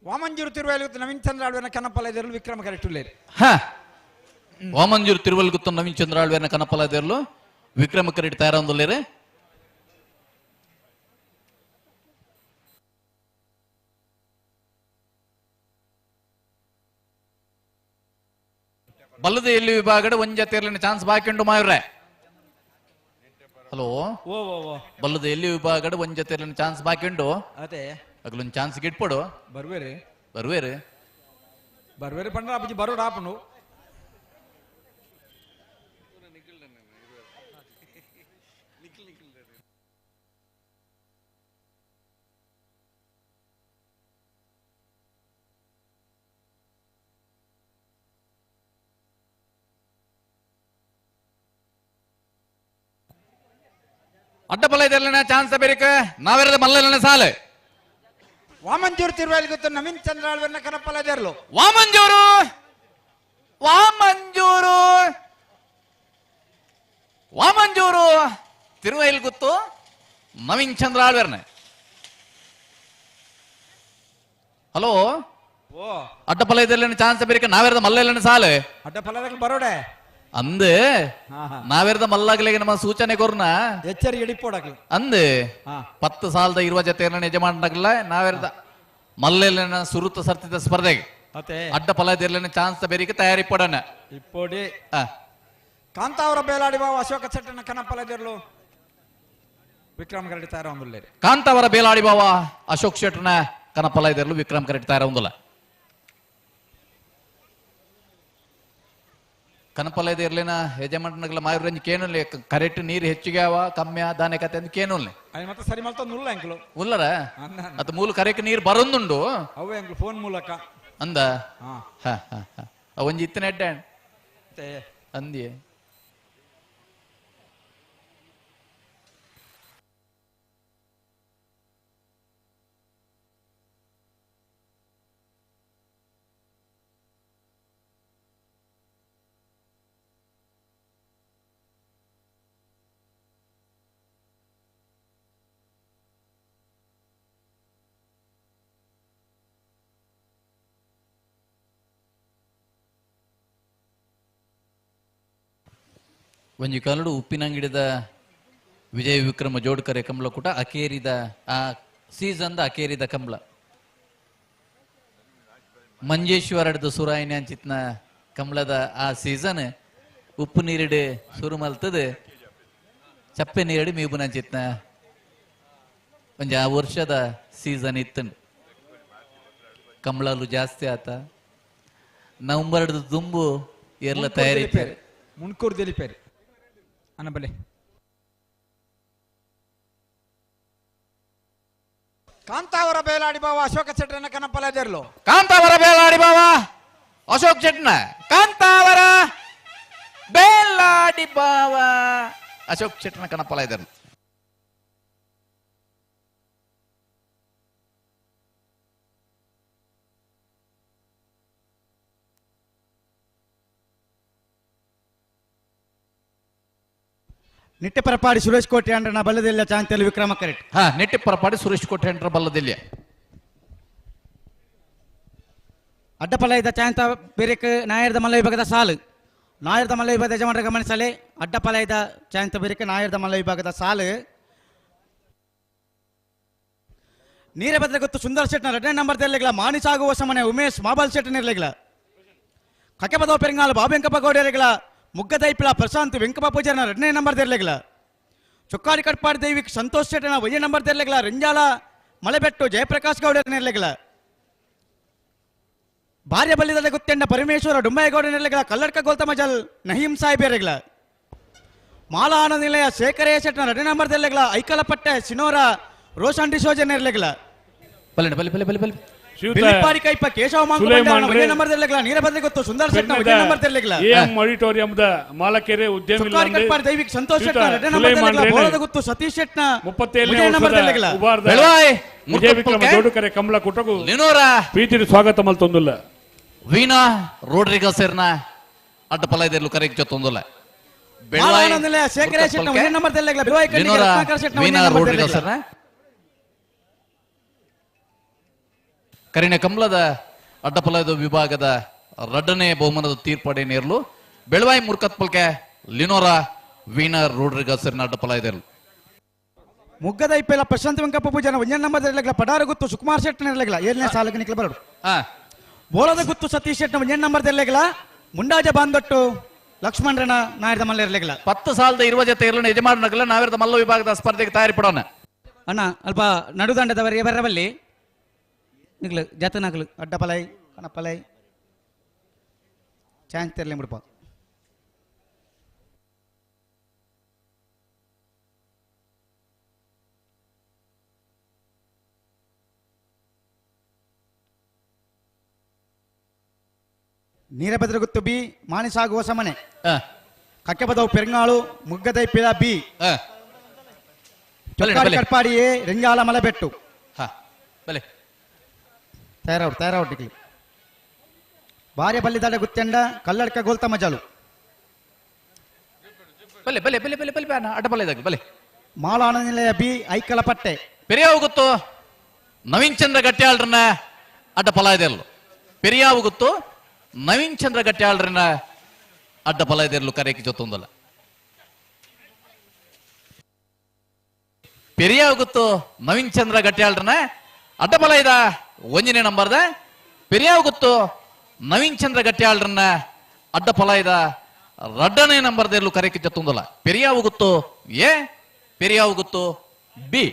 [SPEAKER 16] ವಾಮಂಜೂರು ತಿರುವೈಲು ನವೀನ್ ಚಂದ್ರ ಆಳ್ವೆನ ಕನಪಲ್ಲ ಇದರಲ್ಲಿ ವಿಕ್ರಮ ಕರೆಕ್ಟ್ ಉಳ್ಳೇರಿ
[SPEAKER 6] ಹಾ ವಾಮಂಜೂರು ತಿರುವಲ್ಗುತ್ತ ನವೀನ್ ಚಂದ್ರ ಆಳ್ವೆನ ಕನಪಲ ಇದೆರಲು ವಿಕ್ರಮ ಕರೆಟ್ ತಯಾರೊಂದುಲ್ಲೇರು. ಬಲ್ಲದ ಎಲ್ಲಿ ವಿಭಾಗದ ಒಂಜ ತೇರ್ಲಿನ ಚಾನ್ಸ್ ಬಾಕಿ ಉಂಟು ಮಾಯುರ್ರೆ. ಹಲೋ, ಬಲ್ಲದ ಎಲ್ಲಿ ವಿಭಾಗದ ಒಂಜ ತೇರ್ಲಿನ ಚಾನ್ಸ್ ಬಾಕಿ ಉಂಟು.
[SPEAKER 16] ಅದೇ
[SPEAKER 6] ಅಗಲೊಂದು ಚಾನ್ಸ್ ಗಿಟ್ಪಡು
[SPEAKER 16] ಬರ್ವೇರಿ
[SPEAKER 6] ಬರ್ವೇರಿ
[SPEAKER 16] ಬರ್ವೇರಿ ಪಂಡ್ರ ಅಪ್ಪಜಿ ಬರೋಡು ಆಪನು.
[SPEAKER 6] ಅಡ್ಡಪಲ್ಲ ಇದೆಲ್ಲ ಚಾನ್ಸ್ ಬೇರಿಕ ನಾವೆರದ ಮಲ್ಲನ ಸಾಲು.
[SPEAKER 16] ವಾಮಂಜೂರು ತಿರುವಾಯಿಲ್ ಗೊತ್ತು ನವೀನ್ ಚಂದ್ರ ಆಳ್ವನ್ನ ಕನಪಲ್ಲ ದೇರ್ಲು.
[SPEAKER 6] ವಾಮಂಜೂರು ವಾಮಂಜೂರು ವಾಮಂಜೂರು ತಿರುವೈಲ್ ಗೊತ್ತು ನವೀನ್ ಚಂದ್ರ ಆಳ್ವರ್ನ. ಹಲೋ, ಅಡ್ಡಪಲ್ಲ ಇದೆಲ್ಲ ಚಾನ್ಸ್ ಬೇರಿಕ ನಾವೆರದ ಮಲ್ಲನ ಸಾಲು.
[SPEAKER 16] ಅಡ್ಡಪಲ್ಲ ಬರೋಡೆ
[SPEAKER 6] ಅಂದ್ ನಾವೆರ್ದ ಮಲ್ಲಾಗ್ಲಿಗೆ ನಮ್ಮ ಸೂಚನೆ ಕೊರ್ನ
[SPEAKER 16] ಎಚ್ಚರಿಕೆ ಇಡಿಪೋಡಾಗ್ಲಿ
[SPEAKER 6] ಅಂದ್ 10 ಸಾಲದ ಇರುವ ಜೊತೆ ಯಜಮಾನರಾಗಲ್ಲ ನಾವೆರ್ದ ಮಲ್ಲೆಲ್ಲ ಸುರುತ ಸರ್ತಿದ ಸ್ಪರ್ಧೆಗೆ ಅಡ್ಡ ಫಲದಿರ್ಲಿನ ಚಾನ್ಸ್ ಬೇರಿಗೆ ತಯಾರಿ ಪಡೋಣ
[SPEAKER 16] ಇಪ್ಪೋಡಿ. ಕಾಂತಾವರ ಬೇಲಾಡಿ ಬಾವ ಅಶೋಕ ಚಟ್ಟನ ಕನಪಲದಿರ್ಲು ವಿಕ್ರಮ್ ಕರೆಡಿ ತಯಾರ ಒಂದುಲ್ಲೇರಿ.
[SPEAKER 6] ಕಾಂತಾವರ ಬೇಲಾಡಿ ಬಾವ ಅಶೋಕ್ ಶೆಟ್ಟನ ಕನಪಲ ಇದಿರ್ಲು ವಿಕ್ರಮ್ ಕರೆಡಿ ತಯಾರ ಒಂದುಲ್ಲ. ಕನಪಲ ಇರ್ಲಿನ ಯಜಮಾನಗಳ ಮಾಯುರಂಜ್ ಕೇನುಲ್ಲೆ ಕರೆಕ್ಟ್ ನೀರು ಹೆಚ್ಚಿಗೆ ಅವ ಕಮ್ಮಿ ದಾನೆ ಕತೆ ಅಂತ ಕೇನುಲ್ಲೆ.
[SPEAKER 16] ಮತ್ತೆ ಸರಿ ಮಲ್ತ ನುಲ್ಲ ಅಂಕಲು
[SPEAKER 6] ಉಲ್ಲರ ಅದು ಮೂಲ ಕರೆಕ್ಟ್ ನೀರು ಬರೊಂದುಂಡು
[SPEAKER 16] ಅವೇ ಅಂಕಲು ಫೋನ್ ಮೂಲಕ
[SPEAKER 6] ಅಂದ ಹ ಹ ಒಂಜಿ ಇತ್ತನ ಎಡ್ಡೆ ಅಂದಿಯೇ. ಒಂಜಿ ಕನ್ನಡ ಉಪ್ಪಿನಂಗಡಿದ ವಿಜಯ ವಿಕ್ರಮ ಜೋಡ್ಕರೆ ಕಂಬಳ ಕೂಟ ಅಕೇರಿದ ಆ ಸೀಸನ್ದ ಅಕೇರಿದ ಕಂಬಳ ಮಂಜೇಶ್ವರದ ಸುರಾಯಿನ ಅಂಚಿತ್ನ ಕಂಬಳದ ಆ ಸೀಸನ್ ಉಪ್ಪು ನೀರಿಡು ಸುರು ಮಲ್ತದೆ ಚಪ್ಪೆ ನೀರಿಡು ಮೀಬುನ ಅಂಚಿತ್ನ ಒಂಜಿ ಆ ವರ್ಷದ ಸೀಸನ್ ಇತ್ತು. ಕಂಬಳಲು ಜಾಸ್ತಿ ಆತ ನವಂಬರ್ ದುಂಬು ಎಲ್ಲ ತಯಾರಿ
[SPEAKER 16] ಮುನ್ಕೂರು ದಿಲಿಪೇರಿ ಅನ್ನಬಲೆ. ಕಾಂತಾವರ ಬೇಲಾಡಿ ಬಾವ ಅಶೋಕ ಶೆಟ್ಟನ ಕನಪಲ ದೇರ್ಲು.
[SPEAKER 6] ಕಾಂತಾವರ ಬೇಲಾಡಿ ಬಾವ ಅಶೋಕ್ ಶೆಟ್ಟನ ಕಾಂತಾವರ ಬೇಲಾಡಿ ಬಾವ ಅಶೋಕ್ ಶೆಟ್ಟನ ಕನಪಲ ದೇರ್ಲು.
[SPEAKER 4] ನಿಟ್ಟೆ ಪರಪಾಡಿ ಸುರೇಶ್ ಕೋಟೆ ಅಂಡ್ರನ ಬಲ್ಲದಿಲ್ಲ ಚಾಂತಿಯಲ್ಲಿ ವಿಕ್ರಮ ಕರೆಕ್ಟ್.
[SPEAKER 6] ಹಾ, ನಿಟ್ಟೆ ಪರಪಾಡಿ ಸುರೇಶ್ ಕೋಟೆ ಅಂಡ್ರ ಬಲ್ಲದಿಲ್ಲ.
[SPEAKER 4] ಅಡ್ಡಪಲ ಇದ್ದ ಚಾಂತ ಬೇರೆಕ್ ನಾಯರ್ದ ಮಲ್ಲ ವಿಭಾಗದ ಸಾಲು. ನಾಯರ್ದ ಮಲ್ಲ ವಿಭಾಗದ ಯಜಮಾನರ ಗಮನಿಸಲೆ. ಅಡ್ಡಪಲ ಇದ್ದ ಚಾಂತ ಬೇರೆಕ್ ನಾಯರ್ದ ಮಲ್ಲ ವಿಭಾಗದ ಸಾಲು. ನೀರಭದ್ರ ಗೊತ್ತು ಸುಂದರ್ ಶೆಟ್ನ 2ನೇ ನಂಬರ್ ತೆರಲಿಲ್ಲ ಮಾನಿಸಾಗುವ ಸಮನೆ ಉಮೇಶ್ ಮಾಬಲ್ ಶೆಟ್ನ ಇರಲಿಲ್ಲ. ಕಕೆಪದವ ಪೆರಂಗಾಲ ಬಾಬು ವೆಂಕಪ್ಪ ಗೌಡರಿಗಳ ಮುಗ್ಗದೈಪಿಲ ಪ್ರಶಾಂತ್ ವೆಂಕಪ್ಪ ಪೂಜಾರನ 2ನೇ ನಂಬರ್ ತೆರಲಿಲ್ಲ. ಚೊಕ್ಕಾಡಿ ಕಟ್ಪಾಡಿ ದೈವಿಕ್ ಸಂತೋಷ್ ಶೆಟ್ಟನ 1ನೇ ನಂಬರ್ ತೆರಲಿಲ್ಲ. ರಿಂಜಾಲ ಮಲೆಬೆಟ್ಟು ಜಯಪ್ರಕಾಶ್ ಗೌಡರನ್ನ ಇರಲಿಲ್ಲ. ಭಾರ್ಯ ಬಲ್ಲಿದ ಗುತ್ತೆಂಡ ಪರಮೇಶ್ವರ ಡುಂಬಾಯಗೌಡ ಇರಲಿಲ್ಲ. ಕಲ್ಲಡ್ಕ ಗೋಲ್ತಮಜಲ್ ನಹೀಂ ಸಾಹೇಬ್ ಇರಲಿಲ್ಲ. ಮಾಲಾ ಆನಂದ ನಿಲಯ ಶೇಖರಯ್ಯ ಶೆಟ್ಟನ 2ನೇ ನಂಬರ್ ತೆರಲಿಲ್ಲ. ಐಕಲಪಟ್ಟೆ ಸಿನೋರ ರೋಷನ್ ಡಿಸೋಜನ್ ಇರಲಿಲ್ಲ. ಸತೀಶ್ ಶೆಟ್ನ
[SPEAKER 3] ವಿಜಯ ವಿಕ್ರಮ ಜೋಡುಕರೆ ಕಮಲ ಕೂಟಗೂ ಪ್ರೀತಿ ಸ್ವಾಗತ ಮಲ್ತೊಂದುಲ್ಲ.
[SPEAKER 6] ವೀಣಾ ರೋಡ್ರಿಗಸ್ ಅಡ್ಡ ಪಲ ಇದೆಲ್ಲ ಕರೆಗೆ ಜೊತ್ತೊಂದುಲ್ಲ. ಕರಿಣ ಕಮಲದ ಅಡ್ಡಪಲದ ವಿಭಾಗದ ರಡ್ಡನೇ ಬಹುಮಾನದ ತೀರ್ಪಡೆ ನೇರಲು ಬೆಳವಾಯಿ ಮುರ್ಕತ್ಪಲ್ಕೆ ಲಿನೋರಾ ವೀಣಾ ರೋಡ್ರಿಗಸ್ ಅಡ್ಡಪಲ ಇದೆಲ್ಲ.
[SPEAKER 4] ಮುಗ್ಗದ ಇಪ್ಪೆಲ್ಲ ಪ್ರಶಾಂತ್ ವೆಂಕಪ್ಪ ಪೂಜಾನ ಒಂಜನ ನಂಬರ್ ಇರಲಿಲ್ಲ ಪಡಾರ ಗುತ್ತು ಸುಕುಮಾರ್ ಶೆಟ್ಟನ ಇರಲಿಲ್ಲ 7ನೇ ಸಾಲಕ್ಕೆ ನಿಕ್ಲ ಬರೋಡು. ಬೋಳದ ಗುತ್ತು ಸತೀಶ್ ಶೆಟ್ಟನ ಒಂಜನ ನಂಬರ್ ಇರಲಿಲ್ಲ ಮುಂಡಾಜ ಬಾಂದೊಟ್ಟು ಲಕ್ಷ್ಮಣರನ ನಾಯರದ ಮಲ್ಲ ಇರಲಿಲ್ಲ.
[SPEAKER 6] 10 ಸಾಲದ 20 ಜೊತೆ ಇರಲಿಲ್ಲ ಯಜಮಾನನಗಲ ನಾವಿರದ ಮಲ್ಲ ವಿಭಾಗದ ಸ್ಪರ್ಧೆಗೆ ತಯಾರಿ ಪಡೋಣ.
[SPEAKER 4] ಅಣ್ಣ ಅಲ್ಪ ನಡುದಂಡದವರಿಗೆ ಬರಬಲ್ಲಿ ನಿಗ್ಲು ಜತನಗಲು ಅಡ್ಡಪಲೈ ಕಣಪಲೈ ಚಾನ್ಸ್ ಇರಲಿ ಬಿಡಪ್ಪ. ನೀರಭದ್ರಗುತ್ತು ಬಿ ಮಾಣಿಸಾಗುವ ಸಮನೆ ಕಕ್ಕೆಪದವು ಪೆರಂಗಾಳು ಮುಗ್ಗದೈ ಪಿದ ಬಿ ಕಟ್ಪಾಡಿಯೇ ರೆಂಜಾಲ ಮಲಬೆಟ್ಟು ತಯಾರಾವ್ ತಯಾರಾವ್ ಭಾರ್ಯ ಬಲ್ಲಿದಾಡ ಗುತ್ತೆಂಡ ಕಲ್ಲಡ್ಕ ಗೋಲ್ತ ಮಜಾಲು
[SPEAKER 6] ಬಲೆ ಬಲೆ ಬಲೆ ಬಲೆ ಬಲೆ ಅಡ್ಡ ಬಲೆ ಬಲೆ
[SPEAKER 4] ಮಾಳಾಣ ನಿಲಯ ಬಿ ಐಕಲ ಪಟ್ಟೆ
[SPEAKER 6] ಪೆರಿಯಾವು ಗೊತ್ತು ನವೀನ್ ಚಂದ್ರ ಗಟ್ಟಿಯಾಳ್ರನ್ನ ಅಡ್ಡ ಫಲ ಇದೆಲ್ಲ ಪೆರಿಯಾವು ಗೊತ್ತು ನವೀನ್ ಚಂದ್ರ ಗಟ್ಟಿಯಾಳ್ರನ್ನ ಅಡ್ಡ ಫಲ ಇದೆಲ್ಲ ಕರೆಯಕ್ಕೆ ಜೊತ್ತೊಂದಲ್ಲ ಪೆರಿಯಾವು ಗೊತ್ತು ನವೀನ್ ಚಂದ್ರ ಗಟ್ಟಿಯಾಳ್ರನ್ನ ಅಡ್ಡ ಫಲ ಇದ ಒಂದನೇ ನಂಬರ್ದ ಪೆರಿಯಾವು ಗೊತ್ತು ನವೀನ್ ಚಂದ್ರ ಗಟ್ಟಿಯಾಳ್ರನ್ನ ಅಡ್ಡ ಫಲ ಇದ ರಡ್ಡನೇ ನಂಬರ್ದೆಲ್ಲೂ ಕರೆಯಕ್ಕೆ ಜೊತ್ತೊಂದಲ್ಲ ಪೆರಿಯಾವು ಗೊತ್ತು ಎ ಪೆರಿಯಾವು ಗೊತ್ತು ಬಿ.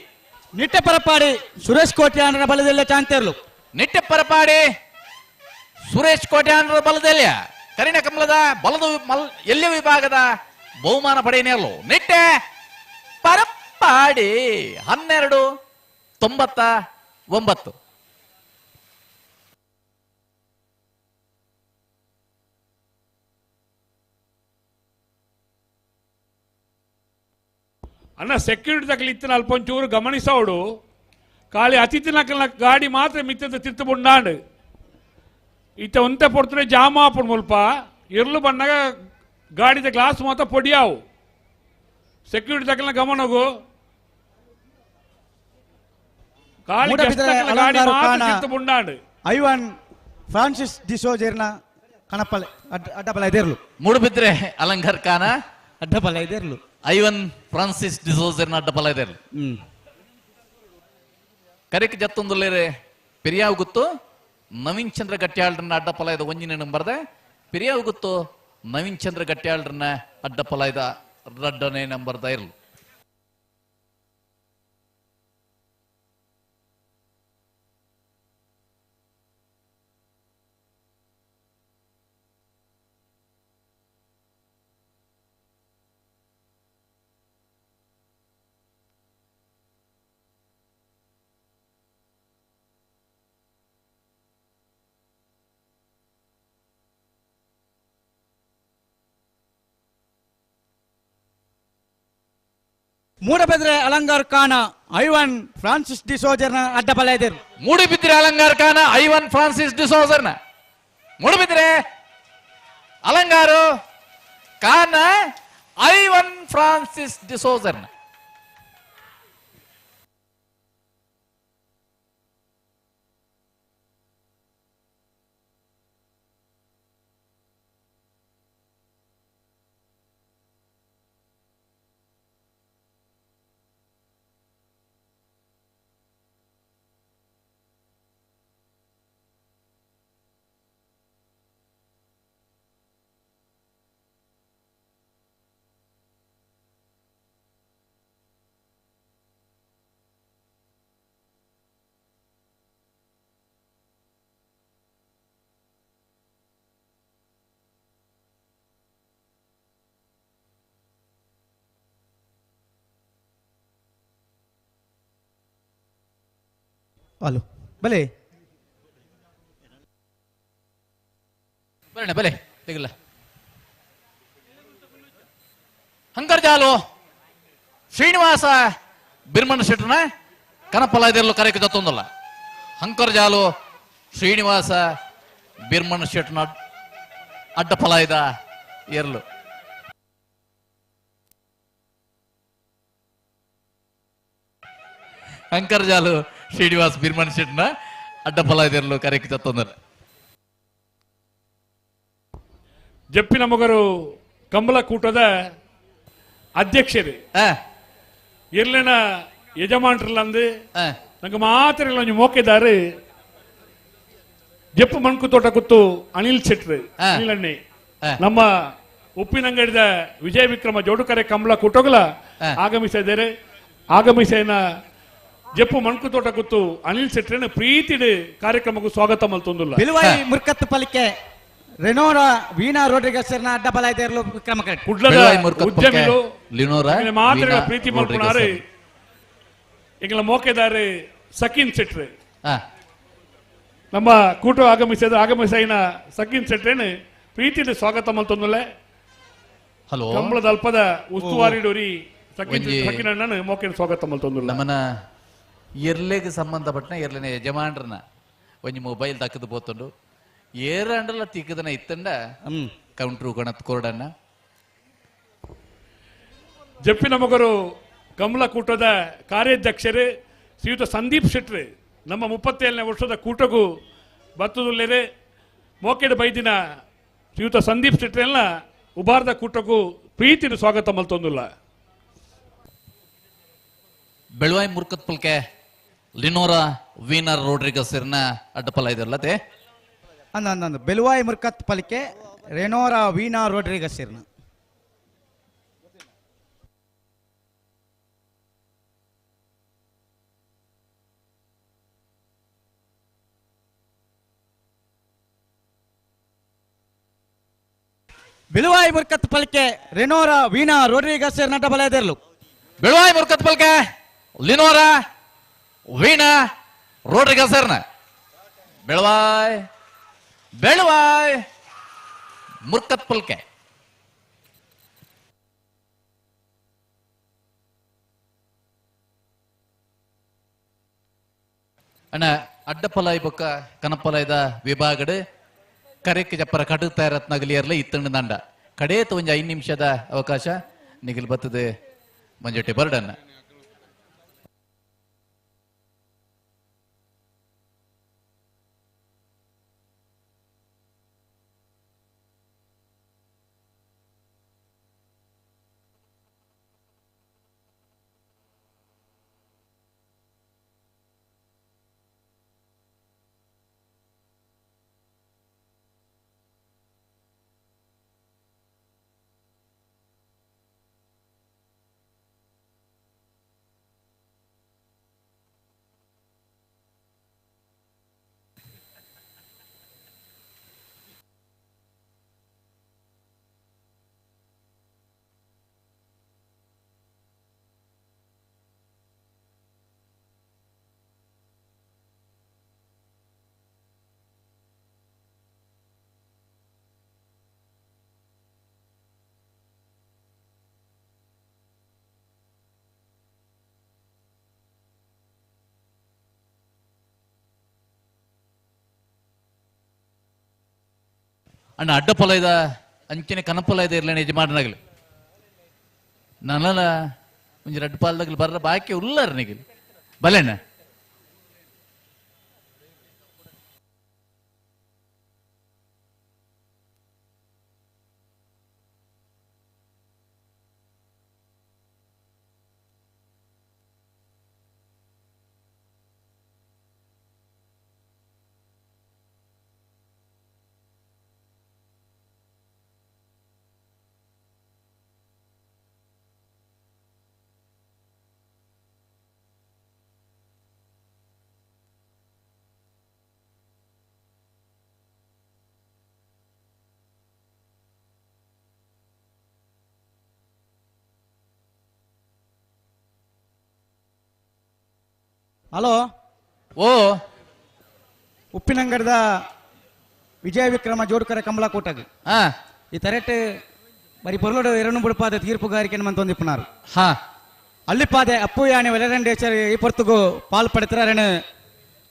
[SPEAKER 4] ನಿಟ್ಟೆ ಪರಪಾಡಿ ಸುರೇಶ್ ಕೋಟ್ಯಾನ್ರ ಬಲದಲ್ಲೇ ಚಾಂತೇರ್ಲು
[SPEAKER 6] ನಿಟ್ಟೆ ಪರಪಾಡಿ ಸುರೇಶ್ ಕೋಟ್ಯಾನ್ರ ಬಲದಲ್ಲೇ ಕರಿಣ ಕಮಲದ ಬಲದ ಎಲ್ಲಿ ವಿಭಾಗದ ಬಹುಮಾನ ಪಡೆಯನೇರ್ಲು ನಿಟ್ಟೆ ಪರಪಾಡಿ 12.99.
[SPEAKER 3] ಅಣ್ಣ ಸೆಕ್ಯೂರಿಟಿ ತಕಲಿ ಇತ್ತಿನ ಅಲ್ಪ ಒಂಚೂರು ಗಮನಿಸೋಡು ಖಾಲಿ ಅತಿಥಿ ನಕಲ್ನ ಗಾಡಿ ಮಾತ್ರ ಮಿತ್ತದ ತಿರ್ತು ಬುಂಡಾಂಡ್ ಇತ್ತ ಒಂತೆ ಪೊಡ್ತರೆ ಜಾಮ ಆಪುಂಡು ಮುಲ್ಪ ಇರ್ಲು ಬಣ್ಣಗ ಗಾಡಿದ ಗ್ಲಾಸ್ ಮಾತ್ರ ಪೊಡಿಯಾವು ಸೆಕ್ಯೂರಿಟಿ ತಕಲ್ನ ಗಮನಗು ಖಾಲಿ ಗಾಡಿ ಮಾತ್ರ ತಿರ್ತು ಬುಂಡಾಂಡ್.
[SPEAKER 4] ಐವನ್ ಫ್ರಾನ್ಸಿಸ್ ಡಿಸೋಜರ್ನ ಕಣಪಲೆ ಅಡ್ಡಪಲ ಇದಿರ್ಲು
[SPEAKER 6] ಮೂಡುಬಿದ್ರೆ ಅಲಂಗಾರ್ ಖಾನ
[SPEAKER 4] ಅಡ್ಡಪಲ ಇದಿರ್ಲು
[SPEAKER 6] ಐವನ್ ಫ್ರಾನ್ಸಿಸ್ ಡಿಸೋಜರ್ನ ಅಡ್ಡಪಲ ಇದಿರ್ಲು. ಕರೆಕ್ ಜತ್ತೊಂದುಲ್ಲೇರೆ ಪೆರಿಯಾವು ಗೊತ್ತು ನವೀನ್ ಚಂದ್ರ ಗಟ್ಟಿಯಾಳ್ರನ್ನ ಅಡ್ಡಪಲ ಇದ ಒಂಜಿನ ನಂಬರ್ದ ಪೆರಿಯಾವು ಗೊತ್ತು ನವೀನ್ ಚಂದ್ರ ಗಟ್ಟಿಯಾಳ್ರನ್ನ ಅಡ್ಡಪಲ ಇದ ರಡ್ಡನೇ ನಂಬರ್ದ ಇರ್ಲು.
[SPEAKER 4] ಮೂಡಬಿದ್ರೆ ಅಲಂಗಾರ್ ಖಾನ ಐವನ್ ಫ್ರಾನ್ಸಿಸ್ ಡಿಸೋಜರ್ನ ಅಡ್ಡಬಲ ಇದ್ದರು.
[SPEAKER 6] ಮೂಡುಬಿದ್ರೆ ಅಲಂಗಾರ್ ಖಾನ ಐವನ್ ಫ್ರಾನ್ಸಿಸ್ ಡಿಸೋಜರ್ನ ಮೂಡುಬಿದ್ರೆ ಅಲಂಗಾರು ಖಾನ ಐವನ್ ಫ್ರಾನ್ಸಿಸ್ ಡಿಸೋಜರ್ನ.
[SPEAKER 4] ಹಲೋ ಬಲೆ
[SPEAKER 6] ಬರೋಣ ಬಲೆ ತೆಗಿಲ್ಲ ಹಂಗರ್ಜಾಲು ಶ್ರೀನಿವಾಸ ಬಿರ್ಮಣ್ಣ ಶೆಟ್ಟರ್ನ ಕನಪಲ ಇದೆಲ್ಲ ಕರೆಯಕ್ಕೆ ಜೊತ್ತೊಂದಲ್ಲ ಹಂಕರ್ಜಾಲು ಶ್ರೀನಿವಾಸ ಬಿರ್ಮಣ್ಣ ಶೆಟ್ಟರ್ನ ಅಡ್ಡಫಲ ಇದ ಎರಲು ಹಂಕರ್ಜಾಲು ಶ್ರೀನಿವಾಸ್ ಬಿರ್ಮಣ್ ಶೆಟ್ಟರ್ನ ಅಡ್ಡಫಲ ಇದೆರಲು ಕರೆಯಕ್ಕೆ ಜೊತ್ತೊಂದಲ್ಲ.
[SPEAKER 3] ಜಪ್ಪಿನ ಮೊಗರು ಕಂಬಳ ಕೂಟದ ಅಧ್ಯಕ್ಷರು ಎರ್ಲೆನ ಯಜಮಾನ್ರಲ್ಲಂದು ನಂಗೆ ಮಾತ್ರ ಒಂಜಿ ಮೋಕೆದಾರು ಜಪ್ಪು ಮಣ್ಕು ತೋಟ ಕೂತು ಅನಿಲ್ ಶೆಟ್ರು ಅನಿಲ್ ಅಣ್ಣೆ ನಮ್ಮ ಉಪ್ಪಿನಂಗಡಿದ ವಿಜಯ ವಿಕ್ರಮ ಜೋಡುಕರೆ ಕಮಲ ಕೂಟೋಗಲ ಆಗಮಿಸಿದ್ದಾರೆ. ಆಗಮಿಸಿನ ಜಪ್ಪು ಮಣ್ಕು ತೋಟ ಕೂತು ಅನಿಲ್ ಶೆಟ್ರನ ಪ್ರೀತಿಡು ಕಾರ್ಯಕ್ರಮಕ್ಕೂ ಸ್ವಾಗತ ಮಲ್ತೊಂದುಲ್ಲ.
[SPEAKER 4] ಬಿಲ್ವಾಯಿ ಮುರ್ಕತ್ತು ಪಲಿಕೆ ರೆನೋರಾ ವೀಣಾ ರೋಡ್ರಿಗಸ್ ಅಡ್ಡ ಬಲ ಇರಲು ವಿಕ್ರಮ ಕರೆಕ್ಟ್.
[SPEAKER 3] ಕುಡ್ಲದ ಉದ್ಯಮಿಲು ಮಾತ್ರ ಪ್ರೀತಿ ಮಲ್ಪುನಾರು ಎಂಗಳ ಮೋಕೆದಾರು ಸಕಿನ್ ಶೆಟ್ರು ನಮ್ಮ ಕೂಟ ಆಗಮಿಸಿದ ಆಗಮಿಸೈನ ಸಕಿನ್ ಶೆಟ್ರೇನು ಪ್ರೀತಿದ ಸ್ವಾಗತ ಮಲ್ತೊಂದುಲ್ಲೆ.
[SPEAKER 6] ಹಲೋ
[SPEAKER 3] ಕಂಬಳದ ಅಲ್ಪದ ಉಸ್ತುವಾರಿ ಡೋರಿ ಸಕಿನ್ ಸಕಿನ್ ಅಣ್ಣನ ಮೋಕೆನ ಸ್ವಾಗತ ಮಲ್ತೊಂದುಲ್ಲ.
[SPEAKER 6] ನಮ್ಮನ ಎರ್ಲೆಗೆ ಸಂಬಂಧಪಟ್ಟನ ಎರ್ಲೆನ ಯಜಮಾನ್ರನ ಒಂಜಿ ಮೊಬೈಲ್ ದಕ್ಕದು ಪೋತುಂಡು ಏರಂಡಲ ತಿಕ್ಕದನ ಇತ್ತಂಡ ಕೌಂಟ್ರು ಗಣತ್ ಕೊರಡನ್ನ.
[SPEAKER 3] ಜಪ್ಪಿನ ಮಗರು ಕಮಲ ಕೂಟದ ಕಾರ್ಯಾಧ್ಯಕ್ಷರು ಶ್ರೀಯುತ ಸಂದೀಪ್ ಶೆಟ್ರು ನಮ್ಮ 37ನೇ ವರ್ಷದ ಕೂಟಕ್ಕೂ ಬತ್ತದುಲ್ಲೇರೆ ಮೋಕೆಡ್ ಬೈದಿನ ಶ್ರೀಯುತ ಸಂದೀಪ್ ಶೆಟ್ರೆಲ್ಲ ಉಬಾರದ ಕೂಟಕ್ಕೂ ಪ್ರೀತಿನ ಸ್ವಾಗತ ಮಲ್ತೊಂದುಲ್ಲ.
[SPEAKER 6] ಬೆಳವಾಯಿ ಮುರ್ಕತ್ ಪಲ್ಕೆ ಲಿನೋರಾ ವೀನರ್ ರೋಡ್ರಿಗಸ್ ಅಡ್ಡಪಲ ಇದಲ್ಲತೆ
[SPEAKER 4] ಅಂದ ಅಂದ ಬೆಳುವಾಯಿ ಮುರ್ಕತ್ ಪಲಿಕೆ ರೆನೋರಾ ವೀನಾ ರೋಡ್ರಿಗಸ್ ಇರ್ನ. ಬಿಳುವಾಯಿ ಮುರ್ಕತ್ ಪಲಿಕೆ ರೆನೋರಾ ವೀಣಾ ರೋಡ್ರಿಗಸ್ ನಟ ಬಲಯದಿರಲು.
[SPEAKER 6] ಬಿಳುವಾಯಿ ಮುರ್ಕತ್ ಪಲ್ಕೆ ಲಿನೋರಾ ವೀಣಾ ರೋಡ್ರಿಗಸ್ ಬೆಳವಾಯ್ ಬೆಳವಾಯ್ ಮುರ್ಕತ್ ಪಲ್ಕೆ. ಅಣ್ಣ ಅಡ್ಡಪಲಾಯಿ ಬೊಕ್ಕ ಕನಪಲಾಯ್ದ ವಿಭಾಗಡು ಕರೆಕ್ ಜಪ್ಪರ ಕಡುತ್ತ ರತ್ನಗಲಿಯರ್ಲ ಇತ್ತಂಡು ದಂಡ ಕಡೇತ ಒಂಜಿ 5 ನಿಮಿಷದ ಅವಕಾಶ ನಿಗಿಲ್ ಬತ್ತದೆ ಮಂಜೊಟ್ಟೆ ಬರಡನ್ನ. ಅಣ್ಣ ಅಡ್ಡಪಲ ಇದ ಅಂಚಿನ ಕನಪಲ ಇದೆ ಇರ್ಲೇನೆ ಯಜಮಾನನಾಗಲಿ ನನ್ನಲ್ಲ ಒಂಜಿ ರಡ್ಡು ಪಾಲ್ದಾಗಲಿ ಬರ್ರ ಬಾಕಿ ಉಲ್ಲಾರ ನಿಗಿಲ್ ಬಲೆಣ್ಣ.
[SPEAKER 4] ಹಲೋ
[SPEAKER 6] ಓ
[SPEAKER 4] ಉಪ್ಪಿನಂಗಡದ ವಿಜಯ ವಿಕ್ರಮ ಜೋಡ್ಕರ ಕಮಲಕೋಟಗ್ ಈ ತರೆಟ್ ಬರಿ ಪೊರ್ಲೋಡು ಎರನು ಬುಡುಪಾದ ತೀರ್ಪುಗಾರಿಕೆ ಮಂತೊಂದಿಪ್ಪನಾರು ಅಲ್ಲಿಪಾದೆ ಅಪ್ಪು ಯಾಣಿ ವೆಲರಂಡೇಶ್ವರ ಈ ಪೊರ್ತುಗು ಪಾಲ್ ಪಡೆತರ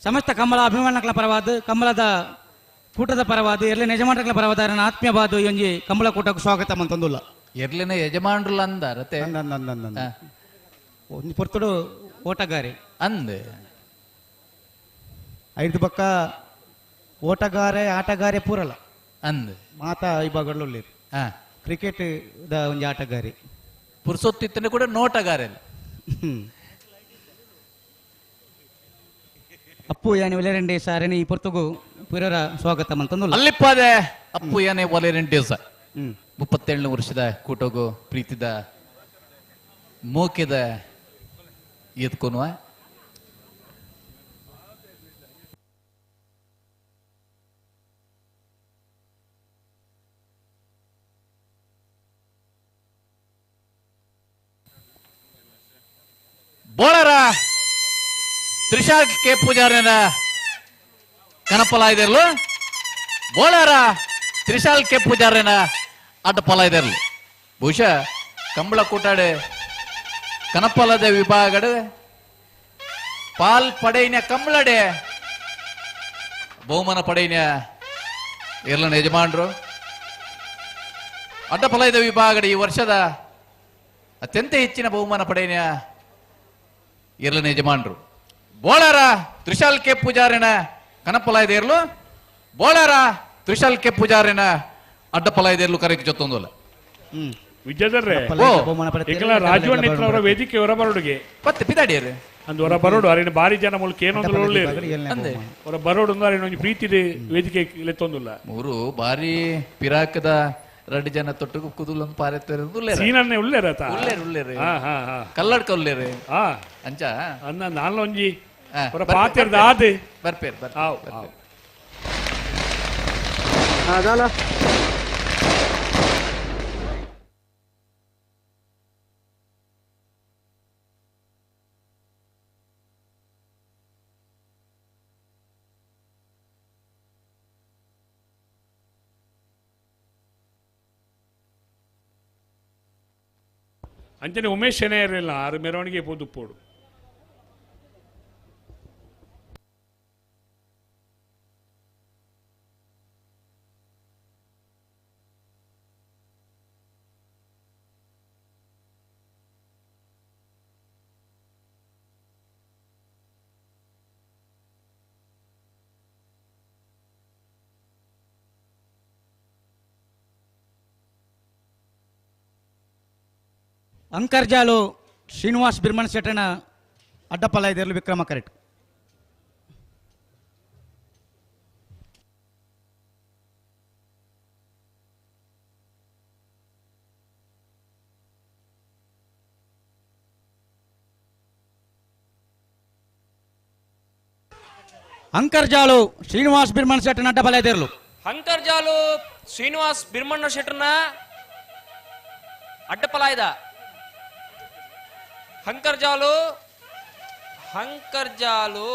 [SPEAKER 4] ಸಮಸ್ತ ಕಮಲ ಅಭಿಮಾನಗಳ ಪರವಾದ ಕಮಲದ ಕೂಟದ ಪರವಾದ ಎರ್ಲೆ ಯಜಮಾನಗಳ ಪರವಾದ ಆತ್ಮೀಯವಾದ ಒಂಜಿ ಕಮಲ ಕೂಟಕ್ಕೆ ಸ್ವಾಗತ ಮಂತೊಂದುಲ್ಲ.
[SPEAKER 6] ಎರ್ಲೆನ ಯಜಮಾನ್ರಲ್ಲ ಅಂದಾರತೆ
[SPEAKER 4] ಒಂಜಿ ಪೊರ್ತುಡು ಓಟಗಾರಿ
[SPEAKER 6] ಅಂದೆ
[SPEAKER 4] ಐದು ಪಕ್ಕ ಓಟಗಾರೆ ಆಟಗಾರೆ ಪೂರಲ್ಲ
[SPEAKER 6] ಅಂದ್
[SPEAKER 4] ಮಾತಾ ವಿಭಾಗಗಳು ಕ್ರಿಕೆಟ್ the ಒಂಜಿ ಆಟಗಾರಿ
[SPEAKER 6] ಪುರ್ಸೊತ್ತಿತ್ತನೆ ಕೂಡ ನೋಟಗಾರೆಲ್ಲ.
[SPEAKER 4] ಅಪ್ಪು ಯಾನೆ ಒಲೆರೆಂಡೆ ಸಾರಣಿ ಪೊರ್ತುಗು ಪುರರ ಸ್ವಾಗತ ಮಂತಂದು
[SPEAKER 6] ಅಲ್ಲಿಪ್ಪಾದೆ ಅಪ್ಪು ಯಾನೆ ಒಲೆರೆಂಡೆ ಸರ್ 37 ವರ್ಷದ ಕೂಟೋಗು ಪ್ರೀತಿದ ಮೋಕೆದ ಎತ್ಕೊನುವ ಬೋಳರ ತ್ರಿಷಾ ಕೆ ಪೂಜಾರನ ಕನಪಲಾಯ್ದಿರ್ಲು ಬೋಳರ ತ್ರಿಶಾಲ್ ಕೆ ಪೂಜಾರನ ಅಡ್ಡಪಲಾಯ್ದಿರ್ಲು. ಬಹುಶಃ ಕಂಬಳ ಕೂಟಾಡೆ ಕನಪಲದ ವಿಭಾಗಡೆ ಪಾಲ್ ಪಡೆಯಿನ ಕಂಬಳಡೆ ಬಹುಮಾನ ಪಡೆಯಿನ ಇರ್ಲನ ಯಜಮಾನರು. ಅಡ್ಡಪಲಾಯ್ದ ವಿಭಾಗಡೆ ಈ ವರ್ಷದ ಅತ್ಯಂತ ಹೆಚ್ಚಿನ ಬಹುಮಾನ ಪಡೆಯಿನ ಇರ್ಲನ ಯಜಮಾನರು. ಬೋಳಾರ ತ್ರಿಶಾಲ್ ಕೆ ಪೂಜಾರಿನ ಕನಪಲಾಯ್ದೇರ್ಲು ಬೋಳಾರ ತ್ರಿಶಾಲ್ ಕೆ ಪೂಜಾರಿನ ಅಡ್ಡಪಲಾಯ್ದೇರ್ಲು ಕರೆಗೆ ಜೊತ್ತೊಂದಲ್ಲ.
[SPEAKER 3] ವಿದ್ಯಾಧರ್ರೆ ರಾಜೀವ್ ವೇದಿಕೆ ಹೊರ ಬರೋಡುಗೆ
[SPEAKER 6] ಪತ್ತೆ ಪಿದಾಡಿಯರು
[SPEAKER 3] ಅಂದ್ ಹೊರ ಬರೋಡು ಅರಿನ ಬಾರಿ ಜನ ಮೂಲಕ ಏನೊಂದು ಒಳ್ಳೆ ಹೊರ ಬರೋಡು ಅಂದ್ರೆ ಅರಿನ ಒಂಜಿ ಪ್ರೀತಿ ವೇದಿಕೆ ಲೆತ್ತೊಂದುಲ್ಲ.
[SPEAKER 6] ಮೂರು ಬಾರಿ ಪಿರಾಕದ ಎರಡು ಜನ ತೊಟ್ಟು ಕುದುಲಂ ಪಾರೆತ್ತೇರು
[SPEAKER 3] ಸೀನನ್ನೇ ಉಲ್ಲೇರ
[SPEAKER 6] ಉಲ್ಲೇರು ಉಲ್ಲೇರು ಕಲ್ಲಡ್ಕ ಉಲ್ಲೇರು ಅಂಚ
[SPEAKER 3] ಅನ್ನ ನಾನೊಂಜಿ ಹೊರ ಪಾತೆರ್ದ ಆದೆ
[SPEAKER 6] ಬರ್ಪೇರ್ ಬರ್ಪೇರ್
[SPEAKER 3] ಅದಲ್ಲ. ಅಂಚನೆ ಉಮೇಶ್ ಶೆನೆಯರಿಲ್ಲ ಆರು ಮೆರವಣಿಗೆ ಪೋದುಪ್ಪೋಡು.
[SPEAKER 4] ಅಂಕರ್ಜಾಲು ಶ್ರೀನಿವಾಸ್ ಬಿರ್ಮಣ್ ಶೆಟ್ಟನ ಅಡ್ಡಪಲ ಇದರಲ್ಲಿ ವಿಕ್ರಮ ಕರೆಕ್ಟ್. ಅಂಕರ್ಜಾಲು ಶ್ರೀನಿವಾಸ್ ಬಿರ್ಮಣ್ ಶೆಟ್ಟನ ಅಡ್ಡಪಲ ಇದರಲು
[SPEAKER 7] ಅಂಕರ್ಜಾಲು ಶ್ರೀನಿವಾಸ್ ಬಿರ್ಮಣ್ಣ ಶೆಟ್ಟನ ಅಡ್ಡಪಲಾಯ್ದ. ಹಂಕರ್ಜಾಲು ಹಂಕರ್ಜಾಲು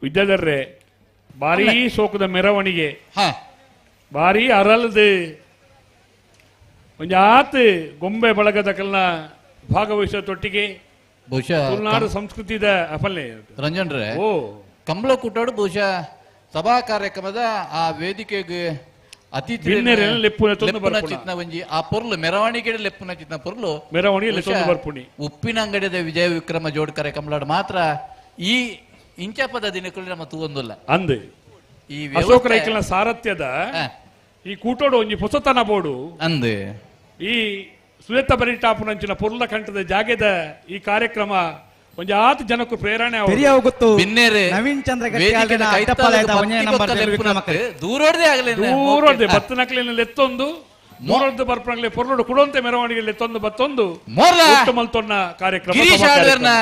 [SPEAKER 3] ವಿದ್ಯಾಧರ್ರೆ ಭಾರೀ ಸೋಕದ ಮೆರವಣಿಗೆ ಭಾರೀ ಅರಳದು ಒಂಜಾತ್ ಗೊಂಬೆ ಬಳಗದ ಕಲ್ನ ಭಾಗವಹಿಸುವ ತೊಟ್ಟಿಗೆ
[SPEAKER 6] ಬಹುಶಃ
[SPEAKER 3] ತುಳುನಾಡು ಸಂಸ್ಕೃತಿದ ಅಫಲ್ನೆ
[SPEAKER 6] ರಂಜನ್ ರೇ ಕಂಬಳ ಕೂಟಾಡು ಬಹುಶಃ ಸಭಾ ಕಾರ್ಯಕ್ರಮದ ಆ ವೇದಿಕೆಗೆ ಅತಿಥಿ ಚಿತ್ನ ಒಂಜಿ ಆ ಪೊರ್ಲು ಮೆರವಣಿಗೆ ಲೆಪ್ಪುನ ಚಿತ್ನ ಪೊರ್ಲು
[SPEAKER 3] ಮೆರವಣಿಗೆ ಬರ್ಪುಣಿ
[SPEAKER 6] ಉಪ್ಪಿನ ಅಂಗಡಿದ ವಿಜಯ ವಿಕ್ರಮ ಜೋಡ್ಕರೆ ಕಂಬಳಾಡು ಮಾತ್ರ ಈ ಇಂಚಪದ ದಿನಗಳು ನಮ್ಮ ತೂವೊಂದುಲ್ಲ
[SPEAKER 3] ಅಂದ್ ಈ ಅಶೋಕ ರೈಕಲ್ನ ಸಾರಥ್ಯದ ಈ ಕೂಟೋಡು ಒಂಜಿ ಹೊಸತನ ಬೋಡು
[SPEAKER 6] ಅಂದ್
[SPEAKER 3] ಈ ಸುಲೇತ ಬರಿಟಾಪುನಂಚಿನ ಪೊರ್ಲ ಕಂಠದ ಜಾಗೆದ ಈ ಕಾರ್ಯಕ್ರಮ ಒಂಜಿ ಆತು ಜನಕ್ಕೂ ಪ್ರೇರಣೆ
[SPEAKER 4] ಗೊತ್ತು. ನವೀನ್ ಚಂದ್ರ
[SPEAKER 6] ದೂರೋಡ್ದೆ ಆಗಲಿ
[SPEAKER 3] ದೂರೋಡ್ದೆ ಬತ್ತನಕ್ಲಿನ ಎತ್ತೊಂದು ಮೂರೊಡ್ದು ಬರ್ಪಣಗ್ಲೆ ಪೊರ್ಲೋಡು ಕುಡೊಂತೆ ಮೆರವಣಿಗೆ ಎತ್ತೊಂದು ಬತ್ತೊಂದು ಒಟ್ಟು ಮಲ್ತೊನ್ನ ಕಾರ್ಯಕ್ರಮ
[SPEAKER 6] ಗಿರೀಶ್ ಹಾರ್ಡ್ವೇರ್ನ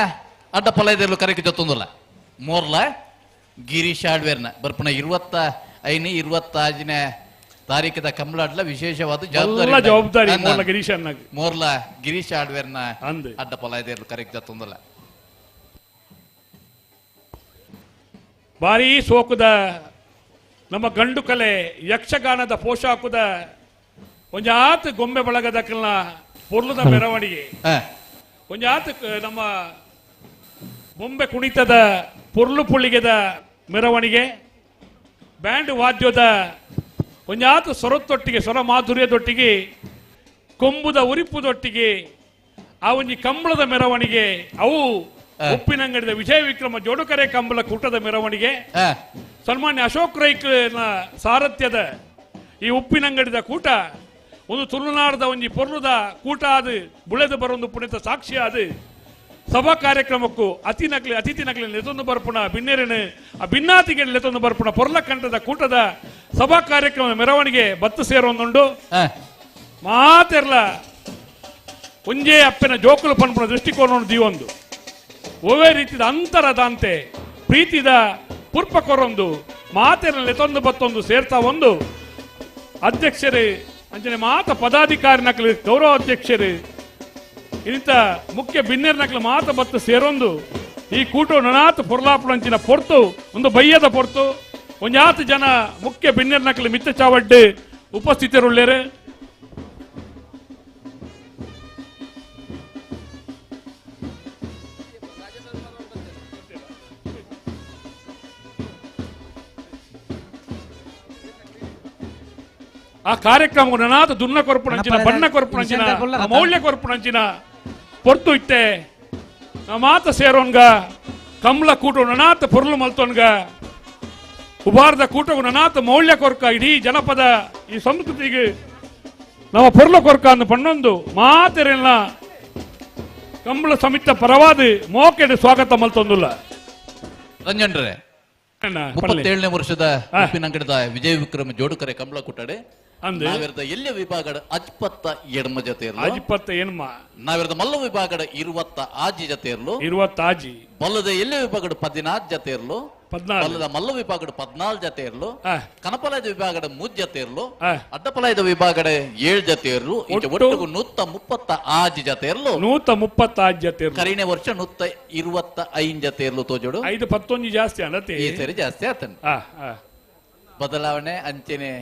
[SPEAKER 6] ಅಡ್ಡ ಪಲಯದಲ್ಲೂ ಕರೆಗೆ ಜೊತ್ತೊಂದುಲ್ಲ ಮೋರ್ಲ ಗಿರೀಶ್ ಹಾರ್ಡ್ವೇರ್ನ ಬರ್ಪಣ 25 26ನೇ ತಾರೀಕಿದ ಕಂಬಳಾಡ್ಲ ವಿಶೇಷವಾದ
[SPEAKER 3] ಜವಾಬ್ದಾರಿ ಮೋರ್ಲ ಗಿರೀಶ್
[SPEAKER 6] ಮೋರ್ಲ ಗಿರೀಶ್ ಹಾರ್ಡ್ವೇರ್ನ ಅಡ್ಡ ಪಲಯದಲ್ಲೂ ಕರೆಗೆ ಜೊತ್ತೊಂದುಲ್ಲ.
[SPEAKER 3] ಭಾರೀ ಸೋಕುದ ನಮ್ಮ ಗಂಡು ಕಲೆ ಯಕ್ಷಗಾನದ ಪೋಷಾಕುದ ಒಂಜಾತ್ ಗೊಂಬೆ ಬಳಗದ ಕಲ್ನ ಪೊರ್ಲುದ ಮೆರವಣಿಗೆ ಒಂಜಾತ್ ನಮ್ಮ ಬೊಂಬೆ ಕುಣಿತದ ಪೊರ್ಲು ಪುಳ್ಳಿಗೆದ ಮೆರವಣಿಗೆ ಬ್ಯಾಂಡ್ ವಾದ್ಯದ ಒಂಜಾತ್ ಸ್ವರತ್ತೊಟ್ಟಿಗೆ ಸ್ವರ ಮಾಧುರ್ಯದೊಟ್ಟಿಗೆ ಕೊಂಬುದ ಉರಿಪುದೊಟ್ಟಿಗೆ ಆ ಒಂಜಿ ಕಂಬಳದ ಮೆರವಣಿಗೆ ಅವು ಉಪ್ಪಿನಂಗಡಿದ ವಿಜಯ ವಿಕ್ರಮ ಜೋಡುಕರೆ ಕಂಬಳ ಕೂಟದ ಮೆರವಣಿಗೆ ಸನ್ಮಾನ್ಯ ಅಶೋಕ್ ರೈಕ್ನ ಸಾರಥ್ಯದ ಈ ಉಪ್ಪಿನಂಗಡಿದ ಕೂಟ ಒಂದು ತುಳುನಾಡದ ಒಂಜಿ ಪೊರ್ಲುದ ಕೂಟ ಅದು ಬುಳೆದು ಬರೊಂದು ಪುಣಿತ ಸಾಕ್ಷಿ ಅದು ಸಭಾ ಕಾರ್ಯಕ್ರಮಕ್ಕೂ ಅತಿ ನಕಲಿ ಅತಿಥಿ ನಕಲಿ ಲೆತೊಂದು ಬರ್ಪುಣ ಬಿನ್ನೆರನು ಆ ಭಿನ್ನಾತಿಗೆ ಲೆತೊಂದು ಬರ್ಪುಣ ಪೊರ್ಲಕಂಠದ ಕೂಟದ ಸಭಾ ಕಾರ್ಯಕ್ರಮದ ಮೆರವಣಿಗೆ ಬತ್ತು ಸೇರೊಂದುಂಡು ಮಾತೆರ್ಲ ಒಂಜೇ ಅಪ್ಪನ ಜೋಕುಲು ಪನ್ಪುನ ದೃಷ್ಟಿಕೋನ ದೀವೊಂದು ಒವೇ ರೀತಿದ ಅಂತರದಂತೆ ಪ್ರೀತಿದ ಪುರ್ಪ ಕೊರೊಂದು ಮಾತೆರ್ಲ ಲೆತೊಂದು ಬತ್ತೊಂದು ಸೇರ್ತಾ ಒಂದು ಅಧ್ಯಕ್ಷರೇ ಅಂಚನೆ ಮಾತ ಪದಾಧಿಕಾರಿ ನಕಲು ಗೌರವ ಅಧ್ಯಕ್ಷರೇ ಇಂಥ ಮುಖ್ಯ ಬಿನ್ನೆರ್ ನಕಲು ಮಾತ ಬತ್ತು ಸೇರೊಂದು ಈ ಕೂಟ ನನಾತ್ ಪೊರ್ಲಾಪುಣಂಚಿನ ಪೊರ್ತು ಒಂದು ಬಯ್ಯದ ಪೊರ್ತು ಒಂಜಾತು ಜನ ಮುಖ್ಯ ಬಿನ್ನೆರ್ ನಕಲು ಮಿತ್ತ ಚಾವಡ್ಡು ಉಪಸ್ಥಿತರುಳ್ಳೇರು. ಆ ಕಾರ್ಯಕ್ರಮ ನನಾತ ದುನ್ನ ಕೊರ್ಪುಣಂಚಿನ ಬಣ್ಣ ಕೊರ್ಪುಣಂಚಿನ ಮೌಲ್ಯ ಕೊರ್ಪುಣಂಚಿನ ಪೊರ್ತು ಇತ್ತೆ ಮಾತ ಸೇರೋನ್ಗ ಕಮಲ ಕೂಟು ನನಾತ ಪೊರ್ಲು ಮಲ್ತೋನ್ಗ ಉಬಾರದ ಕೂಟವು ನನಾತ ಮೌಲ್ಯ ಕೊರ್ಕ ಇಡೀ ಜನಪದ ಈ ಸಂಸ್ಕೃತಿಗೆ ನಮ್ಮ ಪೊರ್ಲು ಕೊರ್ಕ ಅಂದು ಪಣ್ಣೊಂದು ಮಾತೆರೆಲ್ಲ ಕಂಬಳ ಸಮಿತ ಪರವಾದ ಮೋಕೆಡು ಸ್ವಾಗತ ಮಲ್ತೊಂದುಲ್ಲ.
[SPEAKER 6] ರಂಜನ್ರೆ 37ನೇ ವರ್ಷದ ಉಪ್ಪಿನಂಗಡದ ವಿಜಯ ವಿಕ್ರಮ ಜೋಡುಕರೆ ಕಂಬಳ ಕೂಟಡೆ ನಾವಿರದ ಎಲ್ಲ ವಿಭಾಗದ ಅಜ್ಪತ್ತ ಎಡ್ಮ ಜೊತೆ ಇರಲು
[SPEAKER 3] ಅಜ್ಪತ್ತ ಎಣ್ಮ
[SPEAKER 6] ನಾವಿರದ ಮಲ್ಲ ವಿಭಾಗದ 26 ಜೊತೆ ಇರಲು
[SPEAKER 3] 26
[SPEAKER 6] ಬಲ್ಲದ ಎಲ್ಲ ವಿಭಾಗದ 14 ಜೊತೆ ಇರಲು ಬಲ್ಲದ ಮಲ್ಲ ವಿಭಾಗದ 14 ಜೊತೆ ಇರಲು ಕನಪಲಾಯದ ವಿಭಾಗದ 3 ಜೊತೆ ಇರಲು ಅಡ್ಡಪಲಾಯದ ವಿಭಾಗದ 7 ಜೊತೆ ಇರಲು ಒಟ್ಟು 136 ಜೊತೆ ಇರಲು
[SPEAKER 3] 136 ಜೊತೆ ಇರಲು
[SPEAKER 6] ಕರಿನೇ ವರ್ಷ 125 ಜೊತೆ ಇರಲು ತೋಜೋಡು
[SPEAKER 3] 5 11 ಜಾಸ್ತಿ ಅಲ್ಲತೆ
[SPEAKER 6] ಈ ಸರಿ ಜಾಸ್ತಿ ಆತನ ಬದಲಾವಣೆ ಅಂಚೆನೆ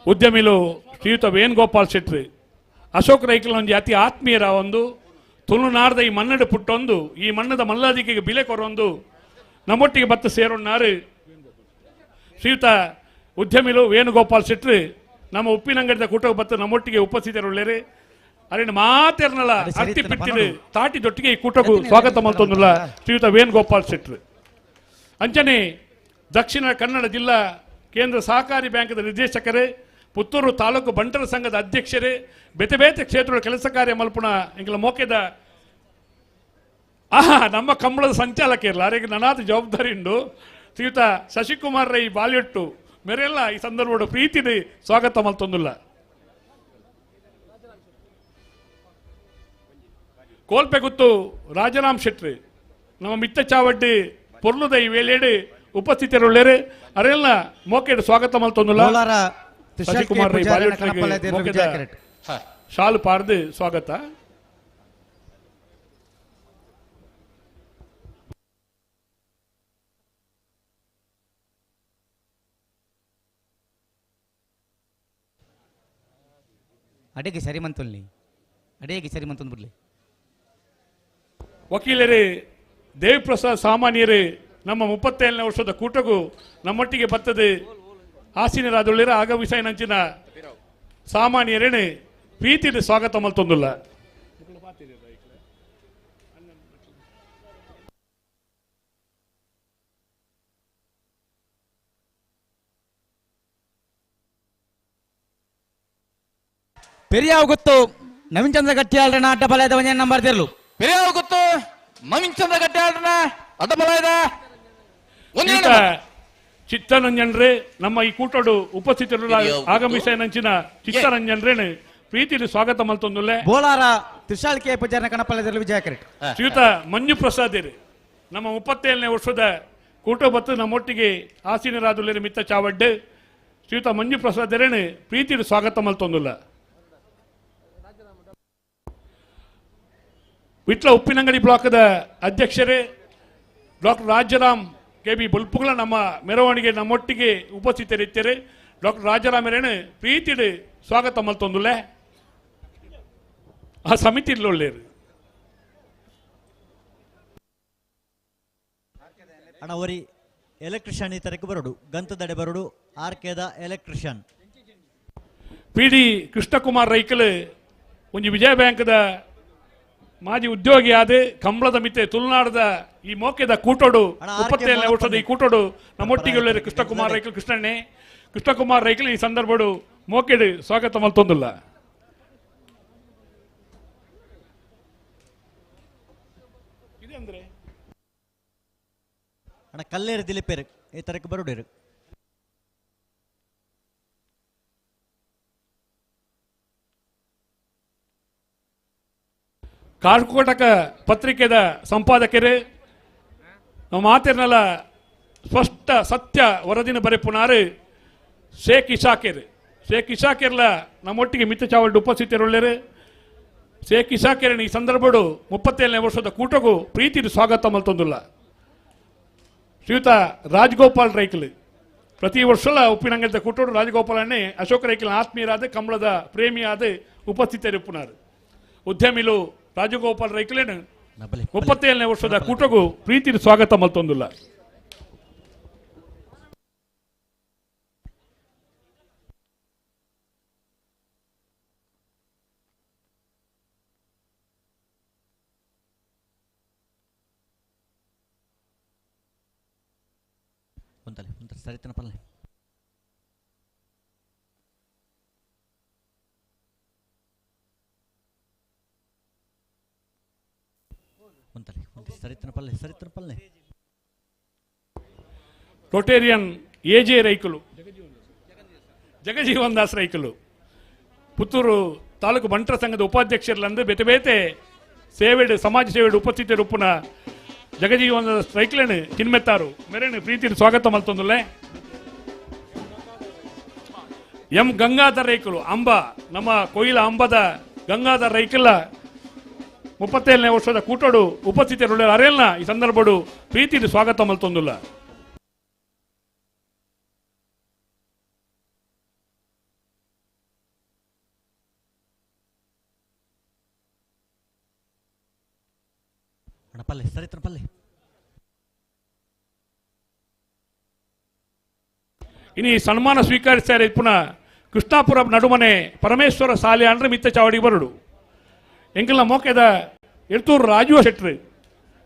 [SPEAKER 3] ಉದ್ಯಮಿಲು ಶ್ರೀಯುತ ವೇಣುಗೋಪಾಲ್ ಶೆಟ್ಟಿ ಅಶೋಕ್ ರೈಕಲ್ ಒಂದು ಅತಿ ಆತ್ಮೀಯರ ಒಂದು ತುಳುನಾಡದ ಈ ಮನ್ನಡ ಪುಟ್ಟೊಂದು ಈ ಮಣ್ಣದ ಮಲ್ಲಾದಿಕೆಗೆ ಬಿಲೆ ಕೊರೊಂದು ನಮ್ಮೊಟ್ಟಿಗೆ ಬತ್ತ ಸೇರೊನ್ನಾರು ಶ್ರೀಯುತ ಉದ್ಯಮಿಲು ವೇಣುಗೋಪಾಲ್ ಶೆಟ್ಟಿ ನಮ್ಮ ಉಪ್ಪಿನಂಗಡಿದ ಕೂಟಕ್ಕೆ ಬತ್ತ ನಮ್ಮೊಟ್ಟಿಗೆ ಉಪಸ್ಥಿತರುಳ್ಳೇರಿ ಅರಿನ ಮಾತೆರ್ನಲ್ಲ ಅರ್ತಿ ಪಿಟ್ಟಿಡು ತಾಟಿ ದೊಟ್ಟಿಗೆ ಈ ಕೂಟಕ್ಕೂ ಸ್ವಾಗತ ಮಲ್ತೊಂದುಲ್ಲ ಶ್ರೀಯುತ ವೇಣುಗೋಪಾಲ್ ಶೆಟ್ಟಿ. ಅಂಚನೆ ದಕ್ಷಿಣ ಕನ್ನಡ ಜಿಲ್ಲಾ ಕೇಂದ್ರ ಸಹಕಾರಿ ಬ್ಯಾಂಕ್ದ ನಿರ್ದೇಶಕರೇ ಪುತ್ತೂರು ತಾಲೂಕು ಬಂಟರ ಸಂಘದ ಅಧ್ಯಕ್ಷರೇ ಬೇತೆ ಬೇತೆ ಕ್ಷೇತ್ರದ ಕೆಲಸ ಕಾರ್ಯ ಮಲ್ಪುಣ ಇಂಗ್ಲ ಮೋಕೆದ ಆಹಾ ನಮ್ಮ ಕಂಬಳದ ಸಂಚಾಲಕ ಇರಲ್ಲ ಅರೆಗೆ ನನಾದ ಜವಾಬ್ದಾರಿ ಉಂಡು ಶ್ರೀಯುತ ಶಶಿಕುಮಾರ್ ರೈ ಬಾಲ್ಯೊಟ್ಟು ಮೇರೆಲ್ಲ ಈ ಸಂದರ್ಭ ಪ್ರೀತಿದೆ ಸ್ವಾಗತ ಮಲ್ತೊಂದುಲ್ಲ. ಕೋಲ್ಪೆ ಗುತ್ತು ರಾಜರಾಮ್ ಶೆಟ್ಟಿ ನಮ್ಮ ಮಿತ್ತ ಚಾವಡ್ಡಿ ಪೊರ್ಲುದ ಈ ವೇಳೆಡು ಉಪಸ್ಥಿತರುಳ್ಳೇರು ಅರೆಲ್ಲ ಮೋಕೆಡ್ ಸ್ವಾಗತ ಮಲ್ತೊಂದುಲ್ಲ. ಶಶಿಕುಮಾರ್ ರೈ ಬಾಲ್ಯೊಟ್ಟಿಗೆ ಶಾಲು ಪಾರ್ದು ಸ್ವಾಗತ.
[SPEAKER 4] ಅಡೇಗೆ ಸರಿ ಮಂತುಲ್ಲಿ ಅಡೇಗೆ ಸರಿ ಮಂತೊಂದು ಬಿಡ್ಲಿ.
[SPEAKER 3] ವಕೀಲರೇ ದೇವಿಪ್ರಸಾದ್ ಸಾಮಾನ್ಯರೇ ನಮ್ಮ 37ನೇ ವರ್ಷದ ಕೂಟಗೂ ನಮ್ಮೊಟ್ಟಿಗೆ ಬರ್ತದೆ ಆಸೀನರಾದುಳ್ಳಿರ ಆಗಮಿಸೈನಂಚಿನ ಸಾಮಾನ್ಯರೇನೆ ಪ್ರೀತಿಯ ಸ್ವಾಗತ ಮಲ್ತೊಂದುಲ್ಲ.
[SPEAKER 4] ಪೆರಿಯಾವ್ ಗೊತ್ತು ನವೀನ್ ಚಂದ್ರ ಗಟ್ಟಿಯಾಳ್ರನ ಅಡ್ಡ ಬಲಯದ ಒಂಜೆ ನಂಬರ್ ತೆರಲು.
[SPEAKER 6] ಪೆರಿಯಾವ್ ಗೊತ್ತು ನವೀನ್ ಚಂದ್ರ ಗಟ್ಟಿಯಾಳ್ರನ ಅಡ್ಡ ಬಲಯದ
[SPEAKER 3] ಚಿತ್ತರಂಜನ್ರೇ ನಮ್ಮ ಈ ಕೂಟಡು ಉಪಸ್ಥಿತರು ಆಗಮಿಸೈನಂಚಿನ ಚಿತ್ತರಂಜನ್ರೇನೆ ಪ್ರೀತಿಯಲ್ಲಿ ಸ್ವಾಗತ ಮಲ್ತೊಂದುಲ್ಲೆ.
[SPEAKER 4] ಬೋಲಾರ ತ್ರಿಶಾಲ್ ಕೆ ಪೂಜಾರನ ಕಣಪಲ್ಲದಲ್ಲಿ ವಿಜಯ ಕರೆಕ್ಟ್.
[SPEAKER 3] ಶ್ರೀಯುತ ಮಂಜು ಪ್ರಸಾದ್ ನಮ್ಮ 37ನೇ ವರ್ಷದ ಕೂಟ ಬತ್ತು ನಮ್ಮೊಟ್ಟಿಗೆ ಆಸೀನರಾದುಲ್ಲೇರಿ ಮಿತ್ತ ಚಾವಡ್ಡು ಶ್ರೀಯುತ ಮಂಜು ಪ್ರಸಾದ್ ಪ್ರೀತಿಯಲ್ಲಿ ಸ್ವಾಗತ ಮಲ್ತೊಂದುಲ್ಲ. ವಿಟ್ಲ ಉಪ್ಪಿನಂಗಡಿ ಬ್ಲಾಕ್ದ ಅಧ್ಯಕ್ಷರೇ ಡಾಕ್ಟರ್ ರಾಜಾರಾಮ್ ಕೆ ಬಿ ಬೊಲ್ಪುಗಳ ನಮ್ಮ ಮೆರವಣಿಗೆ ನಮ್ಮೊಟ್ಟಿಗೆ ಉಪಸ್ಥಿತರಿದ್ದಾರೆ. ಡಾಕ್ಟರ್ ರಾಜಾರಾಮ್ ರೇಣು ಪ್ರೀತಿಡು ಸ್ವಾಗತ ಮಲ್ತೊಂದುಲ್ಲೆ ಆ ಸಮಿತಿ ಒಳ್ಳೇರು.
[SPEAKER 19] ಅಣ್ಣ ಒರಿ ಎಲೆಕ್ಟ್ರಿಷಿಯನ್ ಈ ತರಕ್ಕೆ ಬರೋಡು ಗಂತದಡೆ ಬರೋಡು ಆರ್ ಕೆದ ಎಲೆಕ್ಟ್ರಿಷಿಯನ್
[SPEAKER 3] ಪಿ ಡಿ ಕೃಷ್ಣಕುಮಾರ್ ರೈಕಲ್ ಒಂಜಿ ವಿಜಯ ಬ್ಯಾಂಕ್ದ ಮಾಜಿ ಉದ್ಯೋಗಿ ಆದ ಕಂಬಳದ ಮಿತ್ತೆ ತುಳುನಾಡದ ಈ ಮೋಕೆದ ಕೂಟೋಡು 37ನೇ ವರ್ಷದ ಈ ಕೂಟೋಡು ನಮ್ಮೊಟ್ಟಿಗೆ ಉಳ್ಳೇರು ಕೃಷ್ಣಕುಮಾರ್ ರೈಕಲ್ ಕೃಷ್ಣಣ್ಣೆ ಕೃಷ್ಣಕುಮಾರ್ ರೈಕಲ್ ಈ ಸಂದರ್ಭಡು ಮೋಕೆಡು ಸ್ವಾಗತ ಮಲ್ತೊಂದುಲ್ಲ.
[SPEAKER 19] ಅಣ್ಣ ಕಲ್ಲೇರು ದಿಲೀಪೇರು ಈ ತರಕ್ಕೆ ಬರೋಡೇರು.
[SPEAKER 3] ಕಾರ್ಕೋಟಕ ಪತ್ರಿಕೆದ ಸಂಪಾದಕರು ನಮ್ಮ ಮಾತಿರ್ನಲ್ಲ ಸ್ಪಷ್ಟ ಸತ್ಯ ವರದಿನ ಬರೆಪುನಾರು ಶೇಖ್ ಇಶಾಕೇರ್. ಶೇಖ್ ಇಶಾಕೇರ್ಲ ನಮ್ಮೊಟ್ಟಿಗೆ ಮಿತ್ತ ಚಾವಲ್ಡ್ ಉಪಸ್ಥಿತರುಳ್ಳೇರು. ಶೇಖ್ ಇಶಾಕೇರನ್ ಈ ಸಂದರ್ಭಡು 37ನೇ ವರ್ಷದ ಕೂಟಗೂ ಪ್ರೀತಿ ಸ್ವಾಗತ ಮಲ್ತೊಂದುಲ್ಲ. ಶ್ರೀಯುತ ರಾಜಗೋಪಾಲ್ ರೈಕಲ್ ಪ್ರತಿ ವರ್ಷಲ ಉಪ್ಪಿನಂಗದ ಕೂಟೋಡು ರಾಜಗೋಪಾಲನ್ನೇ ಅಶೋಕ್ ರೈಕಲ್ ಆತ್ಮೀಯರಾದ ಕಮಲದ ಪ್ರೇಮಿಯಾದ ಉಪಸ್ಥಿತರಿಪ್ಪುನಾರು. ಉದ್ಯಮಿಲು ರಾಜಗೋಪಾಲ್ ರೈಕಲೇನು 37ನೇ ವರ್ಷದ ಕೂಟಗೂ ಪ್ರೀತಿ ಸ್ವಾಗತ ಮಲ್ತೊಂದುಲ್ಲ.
[SPEAKER 19] ಸರಿತನ ಪಲ್ಲೆ ಸರಿತನ ಪಲ್ಲೆ ಸರಿತನ ಪಲ್ಲೆ.
[SPEAKER 3] ರೊಟೇರಿಯನ್ ಎ ಜೆ ರೈಕಲು ಜಗಜೀವನ್ ದಾಸ್ ರೈಕಲು ಪುತ್ತೂರು ತಾಲೂಕು ಬಂಟರ ಸಂಘದ ಉಪಾಧ್ಯಕ್ಷರಲ್ಲಂದು ಬೇತೆ ಬೇತೆ ಸೇವೆಡು ಸಮಾಜ ಸೇವೆಡು ಉಪಸ್ಥಿತರುಪ್ಪುನ ಜಗಜೀವನ ದಾಸ್ ರೈಕಲೇನು ಚಿನ್ಮೆತ್ತಾರು ಮೇರೇನು ಪ್ರೀತಿ ಸ್ವಾಗತ ಮಲ್ತೊಂದುಲ್ಲೆ. ಎಂ ಗಂಗಾಧರ್ ರೈಕಲು ಅಂಬ ನಮ್ಮ ಕೊಯಿಲ ಅಂಬದ ಗಂಗಾಧರ್ ರೈಕಲ್ಲ 37ನೇ ವರ್ಷದ ಕೂಟೋಡು ಉಪಸ್ಥಿತರುಳ್ಳ ಅರೇಲ್ನ ಈ ಸಂದರ್ಭಡು ಪ್ರೀತಿ ಸ್ವಾಗತ ಮಲ್ತೊಂದುಲ್ಲ.
[SPEAKER 19] ಪಲ್ಲೆ ಸರಿತನ ಪಲ್ಲೆ.
[SPEAKER 3] ಇನಿ ಸನ್ಮಾನ ಸ್ವೀಕರಿಸ್ತಾರೆ ಪುನಃ ಕೃಷ್ಣಾಪುರ ನಡುಮನೆ ಪರಮೇಶ್ವರ ಸಾಲೆ ಅಂದ್ರೆ ಮಿತ್ತ ಚಾವಡಿ ಬರಡು ಎಂಕಲ್ನ ಮೋಕೆದ ಎರ್ತೂರು ರಾಜೀವ ಶೆಟ್ರು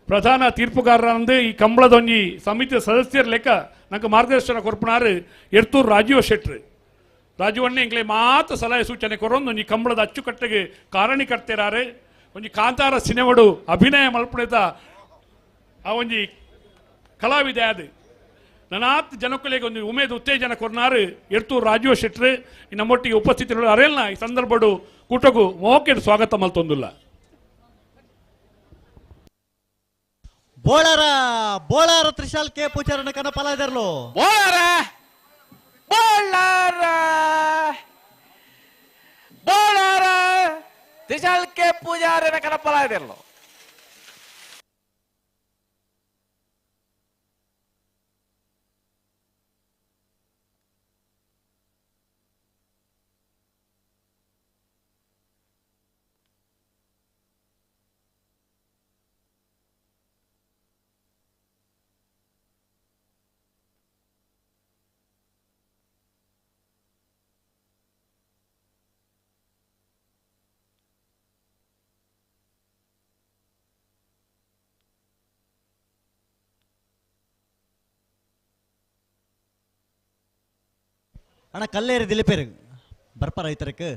[SPEAKER 3] ಪ್ರಧಾನ ತೀರ್ಪುಗಾರರಂದು ಈ ಕಂಬಳದೊಂಜಿ ಸಮಿತಿಯ ಸದಸ್ಯರ ಲೆಕ್ಕ ನಂಗೆ ಮಾರ್ಗದರ್ಶನ ಕೊರ್ಪುನಾರು ಎರ್ತೂರು ರಾಜೀವ ಶೆಟ್ರು. ರಾಜೀವಣ್ಣೆ ಎಂಕ್ಲೆ ಮಾತ್ರ ಸಲಹೆ ಸೂಚನೆ ಕೊರೊಂದು ಒಂಜಿ ಕಂಬಳದ ಅಚ್ಚುಕಟ್ಟೆಗೆ ಕಾರಣೀಕರ್ತಿರಾರು. ಒಂಜಿ ಕಾಂತಾರ ಸಿನಿಮಾಡು ಅಭಿನಯ ಮಲ್ಪುಣೆತ ಆ ಒಂಜಿ ಕಲಾವಿದೆ ಅದು ನನಾತ್ ಜನಕ್ಕಳಿಗೆ ಒಂದು ಉಮೇದು ಉತ್ತೇಜನ ಕೊರ್ನಾರು ಎರ್ತೂರು ರಾಜೀವ ಶೆಟ್ರು ನಮ್ಮೊಟ್ಟಿಗೆ ಉಪಸ್ಥಿತರು ಅರೇಲ್ನ ಈ ಸಂದರ್ಭಡು ಕೂಟಗೂ ಮೋಕೆಡ್ ಸ್ವಾಗತ ಮಲ್ತೊಂದುಲ್ಲ.
[SPEAKER 19] ಬೋಳಾರ ಬೋಳಾರ ತ್ರಿಶಾಲ್ ಕೆ ಪೂಜಾರನ ಕನಪಲಾದರ್ಲು
[SPEAKER 6] ಬೋಳಾರ ಬೋಳಾರ ಬೋಳಾರ ತ್ರಿಶಾಲ್ ಕೆ ಪೂಜಾರನ ಕನಪಲಾದರ್ಲು.
[SPEAKER 19] ಅಣ್ಣ ಕಲ್ಲೇರಿ ದಿಲೀಪೇರು ಬರ್ಪ ರೈತರಕ್ಕೆ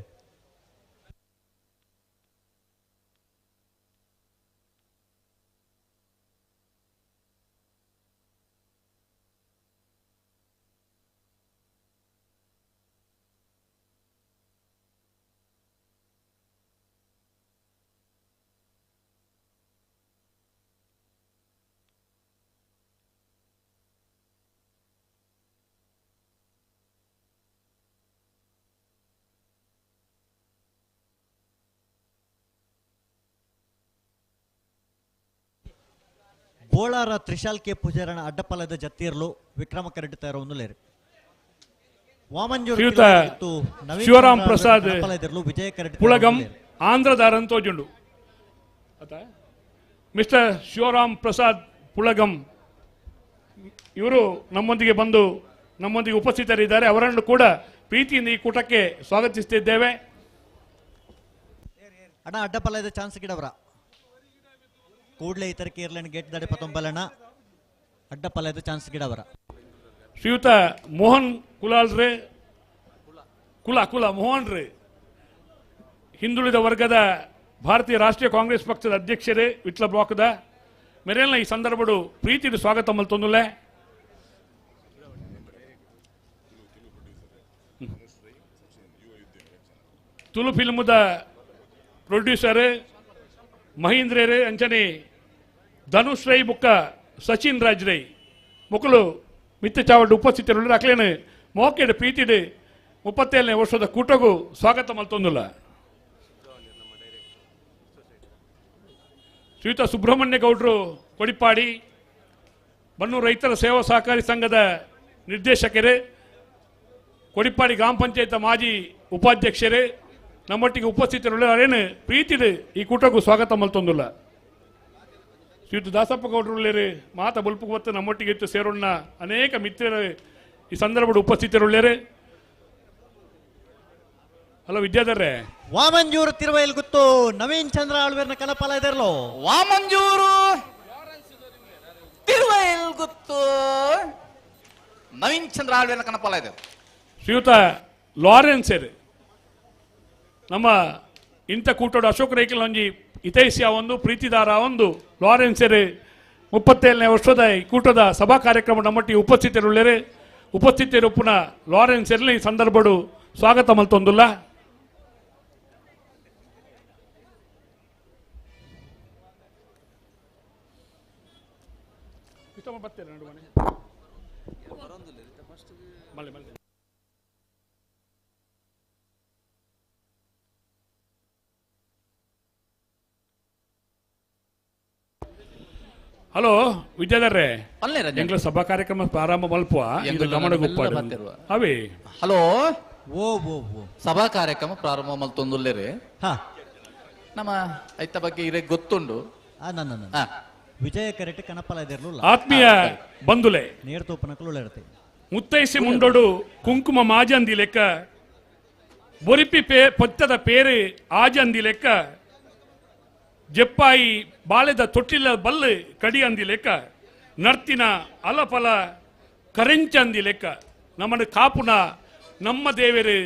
[SPEAKER 19] Bolar Trishal K ಪೂಜಾರಣ ಅಡ್ಡಪಾಲದ ಜತ್ತೀರ್ಲು ವಿಕ್ರಮ ಕರೆಡ್ ತಯಾರು ಲೇರು. ವಾಮಂಜೂರು
[SPEAKER 3] ಶ್ರೀಯುತ ಶಿವರಾಮ್ ಪ್ರಸಾದ್
[SPEAKER 19] ವಿಜಯ ಕರೆಡ್
[SPEAKER 3] ಪುಳಗಂ ಆಂಧ್ರದಾರಂತೋಜುಂಡು ಮಿಸ್ಟರ್ ಶಿವರಾಮ್ ಪ್ರಸಾದ್ ಪುಳಗಂ ಇವರು ನಮ್ಮೊಂದಿಗೆ ಬಂದು ನಮ್ಮೊಂದಿಗೆ ಉಪಸ್ಥಿತರಿದ್ದಾರೆ. ಅವರನ್ನು ಕೂಡ ಪ್ರೀತಿಯಿಂದ ಈ ಕೂಟಕ್ಕೆ ಸ್ವಾಗತಿಸುತ್ತಿದ್ದೇವೆ.
[SPEAKER 19] ಅಣ್ಣ ಅಡ್ಡಪಲ್ಲ ಇದೆ ಚಾನ್ಸ್ ಗಿಡವರ ಕೂಡಲೇ ಇತರ ಕೇರ್ಲನ್ ಗೇಟ್ ದಡೆ ಪತ್ತೊಂಬಲಣ್ಣ ಅಡ್ಡಪಲ್ಲ ಇದೆ ಚಾನ್ಸ್ ಗಿಡವರ.
[SPEAKER 3] ಶ್ರೀಯುತ ಮೋಹನ್ ಕುಲಾಲ್ ರೇ ಕುಲ ಕುಲ ಮೋಹನ್ ರೇ ಹಿಂದುಳಿದ ವರ್ಗದ ಭಾರತೀಯ ರಾಷ್ಟ್ರೀಯ ಕಾಂಗ್ರೆಸ್ ಪಕ್ಷದ ಅಧ್ಯಕ್ಷರೇ ವಿಟ್ಲ ಬ್ಲಾಕ್ದ ಮೆರೆಲ್ನ ಈ ಸಂದರ್ಭಡು ಪ್ರೀತಿಡು ಸ್ವಾಗತ ಮಲ್ತೊಂದುಲ್ಲೆ. ತುಳು ಫಿಲ್ಮದ ಪ್ರೊಡ್ಯೂಸರ್ ಮಹೀಂದ್ರರೇ ಅಂಚನೆ ಧನುಷ್ ರೈ ಬುಕ್ಕ ಸಚಿನ್ ರಾಜ್ ರೈ ಮುಕುಲು ಮಿತ್ತ ಚಾವಡ್ ಉಪಸ್ಥಿತರು ಅಕ್ಲೇನು ಮೋಕೆಡ್ ಪ್ರೀತಿಡು 37ನೇ ವರ್ಷದ ಕೂಟಗೂ ಸ್ವಾಗತ ಮಲ್ತೊಂದುಲ್ಲ. ಶ್ರೀಯುತ ಸುಬ್ರಹ್ಮಣ್ಯ ಗೌಡ್ರು ಕೊಡಿಪಾಡಿ ಬನ್ನೂರು ರೈತರ ಸೇವಾ ಸಹಕಾರಿ ಸಂಘದ ನಿರ್ದೇಶಕರೇ, ಕೊಡಿಪಾಡಿ ಗ್ರಾಮ ಪಂಚಾಯತ್ ಮಾಜಿ ಉಪಾಧ್ಯಕ್ಷರೇ ನಮ್ಮೊಟ್ಟಿಗೆ ಉಪಸ್ಥಿತರುಳ್ಳೇನು ಪ್ರೀತಿಡು ಈ ಕೂಟಕ್ಕೂ ಸ್ವಾಗತ ಮಲ್ತೊಂದುಲ್ಲ. ಶ್ರೀಯುತ ದಾಸಪ್ಪ ಗೌಡ್ರುಳ್ಳೇರು ಮಾತ ಬಲ್ಪು ಮತ್ತು ನಮ್ಮೊಟ್ಟಿಗೆ ಇತ್ತು ಸೇರೋಣ ಅನೇಕ ಮಿತ್ರರು ಈ ಸಂದರ್ಭದ ಉಪಸ್ಥಿತರುಳ್ಳೇರು. ಹಲೋ ವಿದ್ಯಾಧರ್ರೆ.
[SPEAKER 19] ವಾಮಂಜೂರು ತಿರುವೈಲ್ ಗುತ್ತು ನವೀನ್ ಚಂದ್ರ ಆಳ್ವೇರ್ನ ಕಲಪಾಲ ಇದೆರಲೋ.
[SPEAKER 6] ವಾಮಂಜೂರು ತಿರುವೈಲ್ ಗುತ್ತು ನವೀನ್ ಚಂದ್ರ ಆಳ್ವೇರ್ನ ಕನಪಾಲ ಇದೆ.
[SPEAKER 3] ಶ್ರೀಯುತ ಲಾರೆನ್ಸ್ ನಮ್ಮ ಇಂಥ ಕೂಟೋಡು ಅಶೋಕ್ ರೈಕಲ್ ಒಂಜಿ ಹಿತೈಷಿಯ ಒಂದು ಪ್ರೀತಿದಾರ ಒಂದು ಲಾರೆನ್ಸ್ 37ನೇ ವರ್ಷದ ಈ ಕೂಟದ ಸಭಾ ಕಾರ್ಯಕ್ರಮ ನಮ್ಮೊಟ್ಟಿಗೆ ಉಪಸ್ಥಿತರುಳ್ಳೇರೆ. ಉಪಸ್ಥಿತರುಪ್ಪುನ ಲಾರೆನ್ಸ್ ಈ ಸಂದರ್ಭಡು ಸ್ವಾಗತ ಮಲ್ತೊಂದುಲ್ಲ. ಹಲೋ ವಿದ್ಯಾಧರ್ರೆ, ಎಂಗ್ಲ ಸಭಾ ಕಾರ್ಯಕ್ರಮ ಪ್ರಾರಂಭ ಮಲ್ಪುವ ಗಮನ ಅವೇ.
[SPEAKER 6] ಹಲೋ
[SPEAKER 19] ಓ ಓ ಓ
[SPEAKER 6] ಸಭಾ ಕಾರ್ಯಕ್ರಮ ಪ್ರಾರಂಭ ಮಲ್ತೊಂದುಲ್ಲೇರೆ. ನಮ್ಮ ಐತ ಬಗ್ಗೆ ಇರೇ ಗೊತ್ತುಂಡು.
[SPEAKER 19] ವಿಜಯ ಕರೆಕ್ಟ್ ಕನಪಲ ಇದೆರಲು.
[SPEAKER 3] ಆತ್ಮೀಯ ಬಂಧುಲೆ
[SPEAKER 19] ನೇರ್ ತೋಪನಕಲು ಇರುತ್ತೆ.
[SPEAKER 3] ಮುತ್ತೈಸಿ ಮುಂಡೋಡು ಕುಂಕುಮ ಮಾಜಂದಿ ಲೆಕ್ಕ ಬೊರಿಪಿ ಪೇ ಪೊತ್ತದ ಪೇರು ಆಜಂದಿ ಲೆಕ್ಕ ಜಪ್ಪಾಯಿ ಬಾಳೆದ ತೊಟ್ಟಿಲ ಬಲ್ಲು ಕಡಿ ಅಂದಿ ಲೆಕ್ಕ ನರ್ತಿನ ಅಲಫಲ ಕರೆಂಚಂದಿ ಲೆಕ್ಕ ನಮ್ಮನ್ನು ಕಾಪುನ ನಮ್ಮ ದೇವರು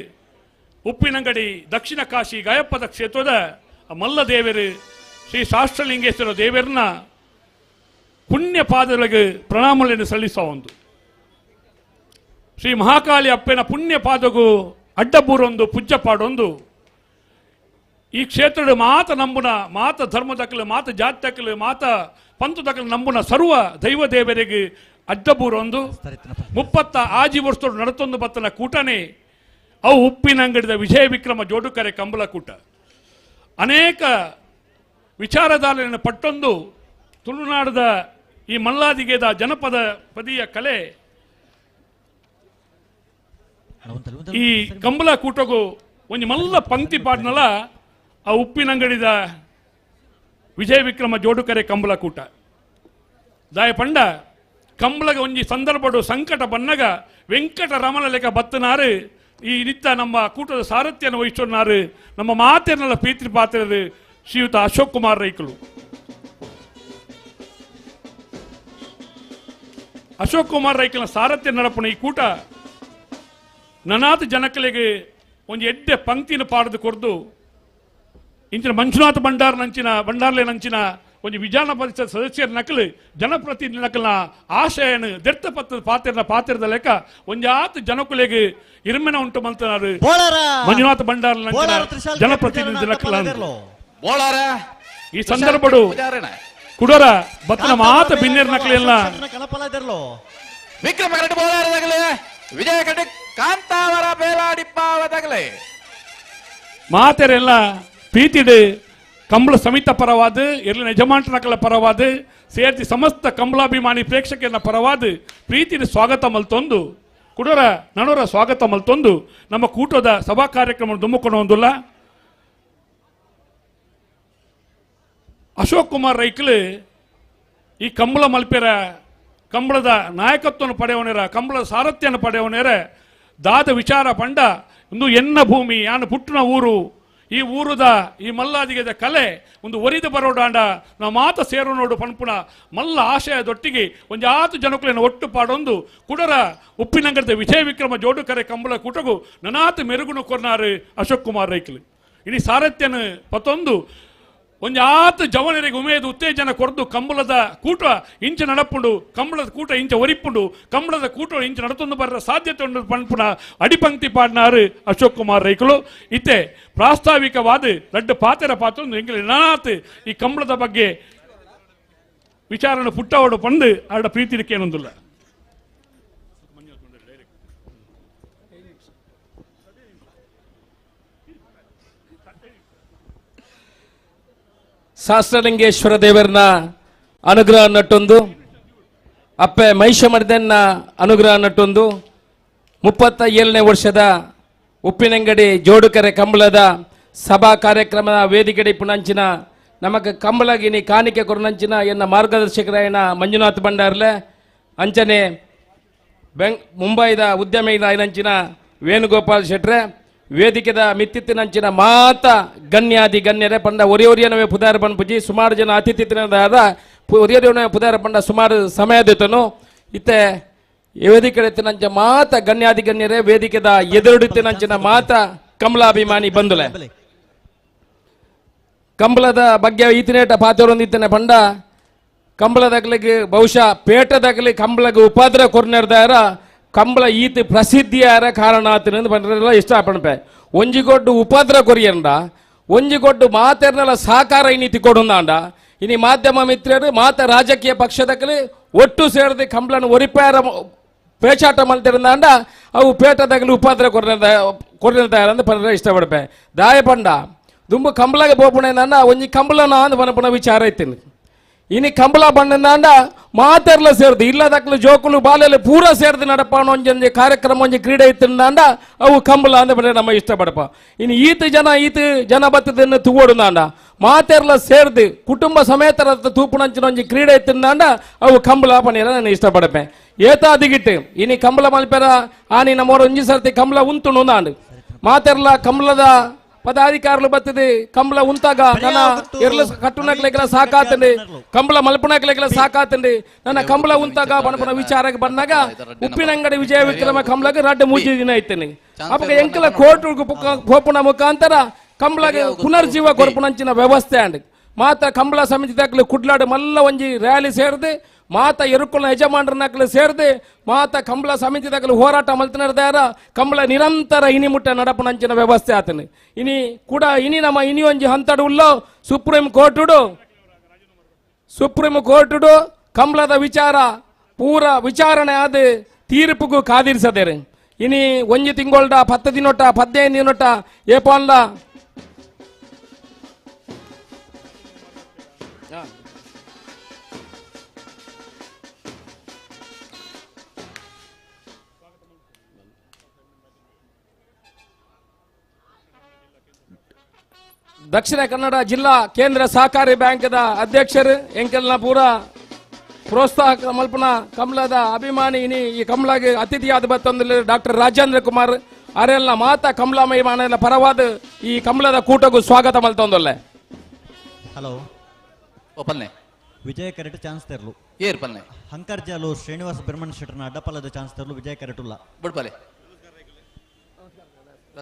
[SPEAKER 3] ಉಪ್ಪಿನಂಗಡಿ ದಕ್ಷಿಣ ಕಾಶಿ ಗಾಯಪ್ಪದ ಕ್ಷೇತ್ರದ ಮಲ್ಲ ದೇವರು ಶ್ರೀ ಶಾಸ್ತ್ರಲಿಂಗೇಶ್ವರ ದೇವರನ್ನ ಪುಣ್ಯ ಪಾದಗಳಿಗೆ ಪ್ರಣಾಮಗಳನ್ನು ಸಲ್ಲಿಸುವ ಒಂದು ಶ್ರೀ ಮಹಾಕಾಳಿ ಅಪ್ಪನ ಪುಣ್ಯ ಪಾದಗೂ ಅಡ್ಡಬೂರೊಂದು ಪುಜ್ಜಪಾಡೊಂದು ಈ ಕ್ಷೇತ್ರದ ಮಾತ ನಂಬುನ ಮಾತ ಧರ್ಮದಕ್ಕಲು ಮಾತ ಜಾತಿ ಮಾತ ಪಂಥದಕ್ಕಲು ನಂಬುನ ಸರ್ವ ದೈವ ದೇವರಿಗೆ ಅಡ್ಡಬೂರೊಂದು 36 ವರ್ಷದೊಡು ನಡತೊಂದು ಬತ್ತನ ಕೂಟನೇ ಅವು ಉಪ್ಪಿನಂಗಡಿದ ವಿಜಯ ವಿಕ್ರಮ ಜೋಡುಕರೆ ಕಂಬಳ ಕೂಟ. ಅನೇಕ ವಿಚಾರಧಾರೆಯನ್ನು ಪಟ್ಟೊಂದು ತುಳುನಾಡದ ಈ ಮಲ್ಲಾದಿಗೆದ ಜನಪದ ಪದಿಯ ಕಲೆ ಈ ಕಂಬಳ ಕೂಟಗೂ ಒಂದು ಮಲ್ಲ ಪಂಕ್ತಿ ಪಾಡ್ನಲ್ಲ ಆ ಉಪ್ಪಿನಂಗಡಿದ ವಿಜಯ ವಿಕ್ರಮ ಜೋಡುಕರೆ ಕಂಬಳ ಕೂಟ. ದಾಯ ಪಂಡ ಕಂಬಳಗ ಒಂಜಿ ಸಂದರ್ಭಡು ಸಂಕಟ ಬನ್ನಗ ವೆಂಕಟ ರಮಣ ಲೆಕ್ಕ ಬತ್ತನಾರು ಈ ನಿತ್ಯ ನಮ್ಮ ಕೂಟದ ಸಾರಥ್ಯವನ್ನು ವಹಿಸೋನಾರು ನಮ್ಮ ಮಾತೆನ್ನೆಲ್ಲ ಪ್ರೀತಿ ಪಾತ್ರರು ಶ್ರೀಯುತ ಅಶೋಕ್ ಕುಮಾರ್ ರೈಕಲು. ಅಶೋಕ್ ಕುಮಾರ್ ರೈಕಲ್ನ ಸಾರಥ್ಯ ನಡಪಣ ಈ ಕೂಟ ನನಾದ ಜನಕಲಿಗೆ ಒಂದು ಎಡ್ಡೆ ಪಂಕ್ತಿನ ಪಾಡದು ಕೊರ್ದು ಇಂಚಿನ ಮಂಜುನಾಥ ಭಂಡಾರ್ ನಂಚಿನ ಭಂಡಾರ್ಲೆ ನಂಚಿನ ಒಂದು ವಿಧಾನ ಪರಿಷತ್ ಸದಸ್ಯರ ನಕಲು ಜನಪ್ರತಿನಿಧಿ ನಕಲ್ನ ಆಶಯನ ದೆರ್ತ ಪತ್ರದ ಪಾತ್ರನ ಪಾತ್ರದ ಲೆಕ್ಕ ಒಂಜಾತ ಜನಕುಲೆಗೆ ಇರ್ಮೆನ ಉಂಟು ಮಂತನಾರು ಮಂಜುನಾಥ ಭಂಡಾರ್ ನಂಚಿನ ಜನಪ್ರತಿನಿಧಿ ನಕಲ ಈ ಸಂದರ್ಭಡು ಕುಡೋರ ಬತ್ತನ ಮಾತ ಬಿನ್ನೇರ್ ನಕಲೆಲ್ಲ
[SPEAKER 6] ವಿಕ್ರಮ ಕರೆಕ್ಟ್ ಬೋಳಾರದಾಗಲೇ ವಿಜಯ ಕರೆಕ್ಟ್ ಕಾಂತಾವರ ಬೇಲಾಡಿಪ್ಪಾವದಾಗಲೇ
[SPEAKER 3] ಮಾತೆರೆಲ್ಲ ಪ್ರೀತಿಡು ಕಂಬಳ ಸಮಿತ ಪರವಾದ ಎರ್ಲಿನ ಯಜಮಾನ್ರಕಲ ಪರವಾದ ಸೇರ್ತಿ ಸಮಸ್ತ ಕಂಬಳಾಭಿಮಾನಿ ಪ್ರೇಕ್ಷಕರನ್ನ ಪರವಾದ ಪ್ರೀತಿಯ ಸ್ವಾಗತ ಮಲ್ತೊಂದು ಕುಡರ ನಡೋರ ಸ್ವಾಗತ ಮಲ್ತೊಂದು ನಮ್ಮ ಕೂಟದ ಸಭಾ ಕಾರ್ಯಕ್ರಮ ದುಮ್ಮುಕೊಂಡು ಅಶೋಕ್ ಕುಮಾರ್ ರೈಕ್ಲು ಈ ಕಂಬಳ ಮಲ್ಪೆರ ಕಂಬಳದ ನಾಯಕತ್ವವನ್ನು ಪಡೆಯವನೇರ ಕಂಬಳದ ಸಾರಥ್ಯವನ್ನು ಪಡೆಯವನೇರ ದಾದ ವಿಚಾರ ಪಂಡ ಒಂದು ಎನ್ನ ಭೂಮಿ ಯಾನು ಪುಟ್ಟನ ಊರು ಈ ಊರುದ ಈ ಮಲ್ಲಾದಿಗೆದ ಕಲೆ ಒಂದು ಒರಿದ ಬರೋಡಾಂಡ ನಾವು ಮಾತ ಸೇರೋ ನೋಡು ಪನ್ಪುಣ ಮಲ್ಲ ಆಶಯದೊಟ್ಟಿಗೆ ಒಂಜಾತು ಜನಕುಲೆನ ಒಟ್ಟು ಪಾಡೊಂದು ಕುಡರ ಉಪ್ಪಿನಂಗಡದ ವಿಜಯ ವಿಕ್ರಮ ಜೋಡುಕರೆ ಕಂಬಳ ಕೂಟಗು ನನಾತು ಮೆರುಗುನು ಕೊರ್ನಾರು ಅಶೋಕ್ ಕುಮಾರ್ ರೈಕ್ಲು ಇಡೀ ಸಾರಥ್ಯನ ಪತ್ತೊಂದು ಒಂಜಾತು ಜವನರಿಗೆ ಉಮೇದು ಉತ್ತೇಜನ ಕೊರ್ದು ಕಂಬಳದ ಕೂಟ ಇಂಚ ನಡಪುಂಡು ಕಂಬಳದ ಕೂಟ ಇಂಚ ಒರಿಪುಂಡು ಕಂಬಳದ ಕೂಟ ಇಂಚ ನಡತೊಂದು ಬರ ಸಾಧ್ಯತೆ ಉಂಡು ಪನ್ಪುಣ ಅಡಿಪಂಕ್ತಿ ಪಾಡ್ನಾರು ಅಶೋಕ್ ಕುಮಾರ್ ರೈಕುಲು ಇತ್ತೆ ಪ್ರಾಸ್ತಾವಿಕವಾದ ರಡ್ಡು ಪಾತೆರ ಪಾತ್ರ ಎಂಗಲಿ ನಾನಾತ್ ಈ ಕಂಬಳದ ಬಗ್ಗೆ ವಿಚಾರಣ ಪುಟ್ಟವಡು ಪಂದು ಆಡ ಪ್ರೀತಿಗೆ ಏನೊಂದಿಲ್ಲ.
[SPEAKER 8] ಶಾಸ್ತ್ರಲಿಂಗೇಶ್ವರ ದೇವರನ್ನ ಅನುಗ್ರಹ ನಟ್ಟೊಂದು ಅಪ್ಪೆ ಮಹಿಷಮರ್ದನ್ನ ಅನುಗ್ರಹ ನಟ್ಟೊಂದು 37ನೇ ವರ್ಷದ ಉಪ್ಪಿನಂಗಡಿ ಜೋಡುಕರೆ ಕಂಬಳದ ಸಭಾ ಕಾರ್ಯಕ್ರಮದ ವೇದಿಕೆಡೆ ಪುನಂಚಿನ ನಮಗ ಕಂಬಳಗಿನಿ ಕಾಣಿಕೆ ಕೊರನಂಚಿನ ಎನ್ನ ಮಾರ್ಗದರ್ಶಕರಾಯನ ಮಂಜುನಾಥ್ ಭಂಡಾರ್ಲೆ ಅಂಚನೆ ಮುಂಬೈದ ಉದ್ಯಮಿಗಳಾಯನಂಚಿನ ವೇಣುಗೋಪಾಲ್ ಶೆಟ್ರೆ ವೇದಿಕೆದ ಮಿತ್ತಿತ್ತಿನಂಚಿನ ಮಾತ ಗಣ್ಯಾದಿ ಗಣ್ಯರೇ ಪಂಡ ಒರಿಯೊರಿಯನವೇ ಪುದಾರ ಪನ್ಪುಜಿ ಸುಮಾರು ಜನ ಅತಿಥಿನಾದ ಒರಿಯೊರಿಯನವೇ ಪುದಾರ ಪಂಡ ಸುಮಾರು ಸಮಯದಿತ್ತನು ಇತ್ತೆ ವೇದಿಕೆಡಿತ್ತಿನಂಚ ಮಾತ ಗಣ್ಯಾದಿ ಗಣ್ಯರೇ ವೇದಿಕೆದ ಎದುರುಡಿತ್ತಿನಂಚಿನ ಮಾತ ಕಮಲಾಭಿಮಾನಿ ಬಂದುಲೆ ಕಂಬಳದ ಬಗ್ಗೆ ಈತನೇಟ ಪಾತ್ರೊಂದಿತ್ತನೆ ಪಂಡ ಕಂಬಳದಾಗಲಿಗೆ ಬಹುಶಃ ಪೇಟದಾಗಲಿ ಕಂಬಳಗೆ ಉಪಾದ್ರ ಕೊರ್ನೆರ್ದಾರ ಕಂಬಳ ಈತ ಪ್ರಸಿದ್ಧಿಯಾರ ಕಾರಣ ಆತನ ಬಂದ್ರೆಲ್ಲ ಇಷ್ಟ ಪಣಪೆ ಒಂಜಿಗೊಡ್ಡು ಉಪದ್ರ ಕೊರಿಯಂಡ ಒಂಜಿಗೊಡ್ಡು ಮಾತೆರ್ನೆಲ್ಲ ಸಹಕಾರ ಇನ್ನೀತಿ ಕೊಡುಂದಾಂಡ ಇನಿ ಮಾಧ್ಯಮ ಮಿತ್ರರು ಮಾತ ರಾಜಕೀಯ ಪಕ್ಷದಕಲಿ ಒಟ್ಟು ಸೇರಿದ ಕಂಬಳನ ಒರಿಪಾರ ಪೇಚಾಟ ಮಲ್ತಿರಂದಾಂಡ ಅವು ಪೇಟದಾಗಲಿ ಉಪದ್ರ ಕೊರ್ನೆರ್ದಾರ ಅಂತ ಪಂಡ್ರೆ ಇಷ್ಟಪಡ್ಪೆ ದಾಯ ಪಂಡ ದುಂಬು ಕಂಬಳಗೆ ಪೋಪುಣೆ ಒಂಜಿ ಕಂಬಳನ ಅಂದ್ ಪನಪುಣ ವಿಚಾರ ಐತೀನಿ ಇನಿ ಕಂಬಳ ಬಣ್ಣಂದಾಂಡ ಮಾತೆರ್ಲ ಸೇರ್ದು ಇಲ್ಲದಕ್ಲು ಜೋಕುಲು ಬಾಲೆಲ್ಲ ಪೂರ ಸೇರ್ದು ನಡಪಾಣ ಒಂಜೊಂಜಿ ಕಾರ್ಯಕ್ರಮ ಒಂಜಿ ಕ್ರೀಡೆ ಇತ್ತಿಂದಾಂಡ ಅವು ಕಂಬಳ ಅಂದ್ರೆ ನಮ್ಮ ಇಷ್ಟಪಡಪ ಇನ್ನು ಈತ ಜನ ಬತ್ತದನ್ನು ತೂವೋಡುಂದಾಂಡ ಮಾತೆರ್ಲ ಸೇರ್ದು ಕುಟುಂಬ ಸಮೇತರ ತೂಪುಣಂಚಿನ ಒಂಜಿ ಕ್ರೀಡೆ ಇತ್ತಿಂದಾಂಡ ಅವು ಕಂಬಳ ಪಣಿರ ನಾನು ಇಷ್ಟಪಡಪೆ ಏತಾ ದಿಗಿಟ್ಟು ಇನಿ ಕಂಬಳ ಮಲ್ಪೆರ ಆನಿ ನಮ್ಮೋರ ಒಂಜಿ ಸರ್ತಿ ಕಂಬಳ ಉಂತುಣುಂದಾಂಡು ಮಾತೆರ್ಲ ಕಂಬಳದ ಪದಾಧಿಕಾರುలు ಬತ್ತದೆ ಕಂಬಳ ಉಂತಾಗ ನನ್ನ ಎರ್ಲ ಕಟ್ಟುನಕ್ಲೆಗೆಲ್ಲ ಸಾಕಾತಂడి ಕಂಬಳ ಮಲ್ಪುನಕ್ಲೆಗೆಲ್ಲ ಸಾಕಾತಂಡಿ ನನ್ನ ಕಂಬಳ ಉಂತಾಗ ಬಣಪನ ವಿಚಾರಕ್ಕೆ ಬಂದಾಗ ಉಪ್ಪಿನಂಗಡಿ ವಿಜಯ ವಿಕ್ರಮ ಕಂಬಳಗೆ ರಡ್ಡು ಮೂಜಿ ದಿನ ಐತೇನೆ ಅವಾಗ ಎಂಕಲ ಕೋರ್ಟ್ ಪೋಪುನ ಮುಖಾಂತರ ಕಂಬಳಗೆ ಪುನರ್ಜೀವ ಕೊರ್ಪುನಂಚಿನ ವ್ಯವಸ್ಥೆ ಅಂಡ್ ಮಾತ ಕಂಬಳ ಸಮಿತಿ ದಾಖಲೆ ಕುಡ್ಲಾಡು ಮಲ್ಲ ಒಂಜಿ ರ್ಯಾಲಿ ಸೇರಿದೆ ಮಾತ ಎರುಕುಲ ಯಜಮಾನರನ್ನಾಕಲು ಸೇರಿದೆ ಮಾತ ಕಂಬಳ ಸಮಿತಿ ದಾಖಲೆ ಹೋರಾಟ ಮಲ್ತಿನರ್ದಾರ ಕಂಬಳ ನಿರಂತರ ಇನಿ ಮುಟ್ಟ ನಡಪುನಂಚಿನ ವ್ಯವಸ್ಥೆ ಆತನೆ ಇನಿ ಕೂಡ ಇನಿ ನಮ್ಮ ಇನಿ ಒಂಜಿ ಹಂತಡು ಉಲ್ಲೋ ಸುಪ್ರೀಂ ಕೋರ್ಟುಡು ಕಂಬಳದ ವಿಚಾರ ಪೂರ ವಿಚಾರಣೆ ಆದ ತೀರ್ಪುಗೂ ಕಾದಿರಿಸದೇರೆ ಇನಿ ಒಂಜಿ ತಿಂಗೊಳ್ಡ 10 ದಿನೊಟ್ಟ 15 ದಿನೊಟ್ಟ ಏಪಾನ್ಲ ದಕ್ಷಿಣ ಕನ್ನಡ ಜಿಲ್ಲಾ ಕೇಂದ್ರ ಸಹಕಾರಿ ಬ್ಯಾಂಕ್ದ ಅಧ್ಯಕ್ಷರು ಎಂಕೆಲ್ನ ಪೂರ ಪ್ರೋತ್ಸಾಹ ಮಲ್ಪನ ಕಮಲದ ಅಭಿಮಾನಿ ಇನಿ ಈ ಕಮಲಾಗೆ ಅತಿಥಿಯಾದ ಬತ್ತೊಂದು ಡಾಕ್ಟರ್ ರಾಜೇಂದ್ರ ಕುಮಾರ್ ಅರೆಲ್ನ ಮಾತಾ ಕಮಲಾಮಯಮಾನ ಪರವಾದ ಈ ಕಮಲದ ಕೂಟಗೂ ಸ್ವಾಗತ ಮಲ್ತೊಂದೊಲ್ಲೆ.
[SPEAKER 19] ಹಲೋ
[SPEAKER 6] ಪಲ್ನೆ
[SPEAKER 19] ವಿಜಯ ಕರೆಟ್ ಚಾನ್ಸ್ ತೆರಲು
[SPEAKER 6] ಏರ್ ಪಲ್ನೆ
[SPEAKER 19] ಹಂಕರ್ಜಾಲು ಶ್ರೀನಿವಾಸ ಬೆರ್ಮನ್ ಶೆಟ್ಟರ್ನ ಅಡ್ಡಪಲ್ಲದ ಚಾನ್ಸ್ ತೆರಲು ವಿಜಯ ಕರೆಟ್ ಉಲ್ಲ
[SPEAKER 6] ಬುಡ್ಪಲೆ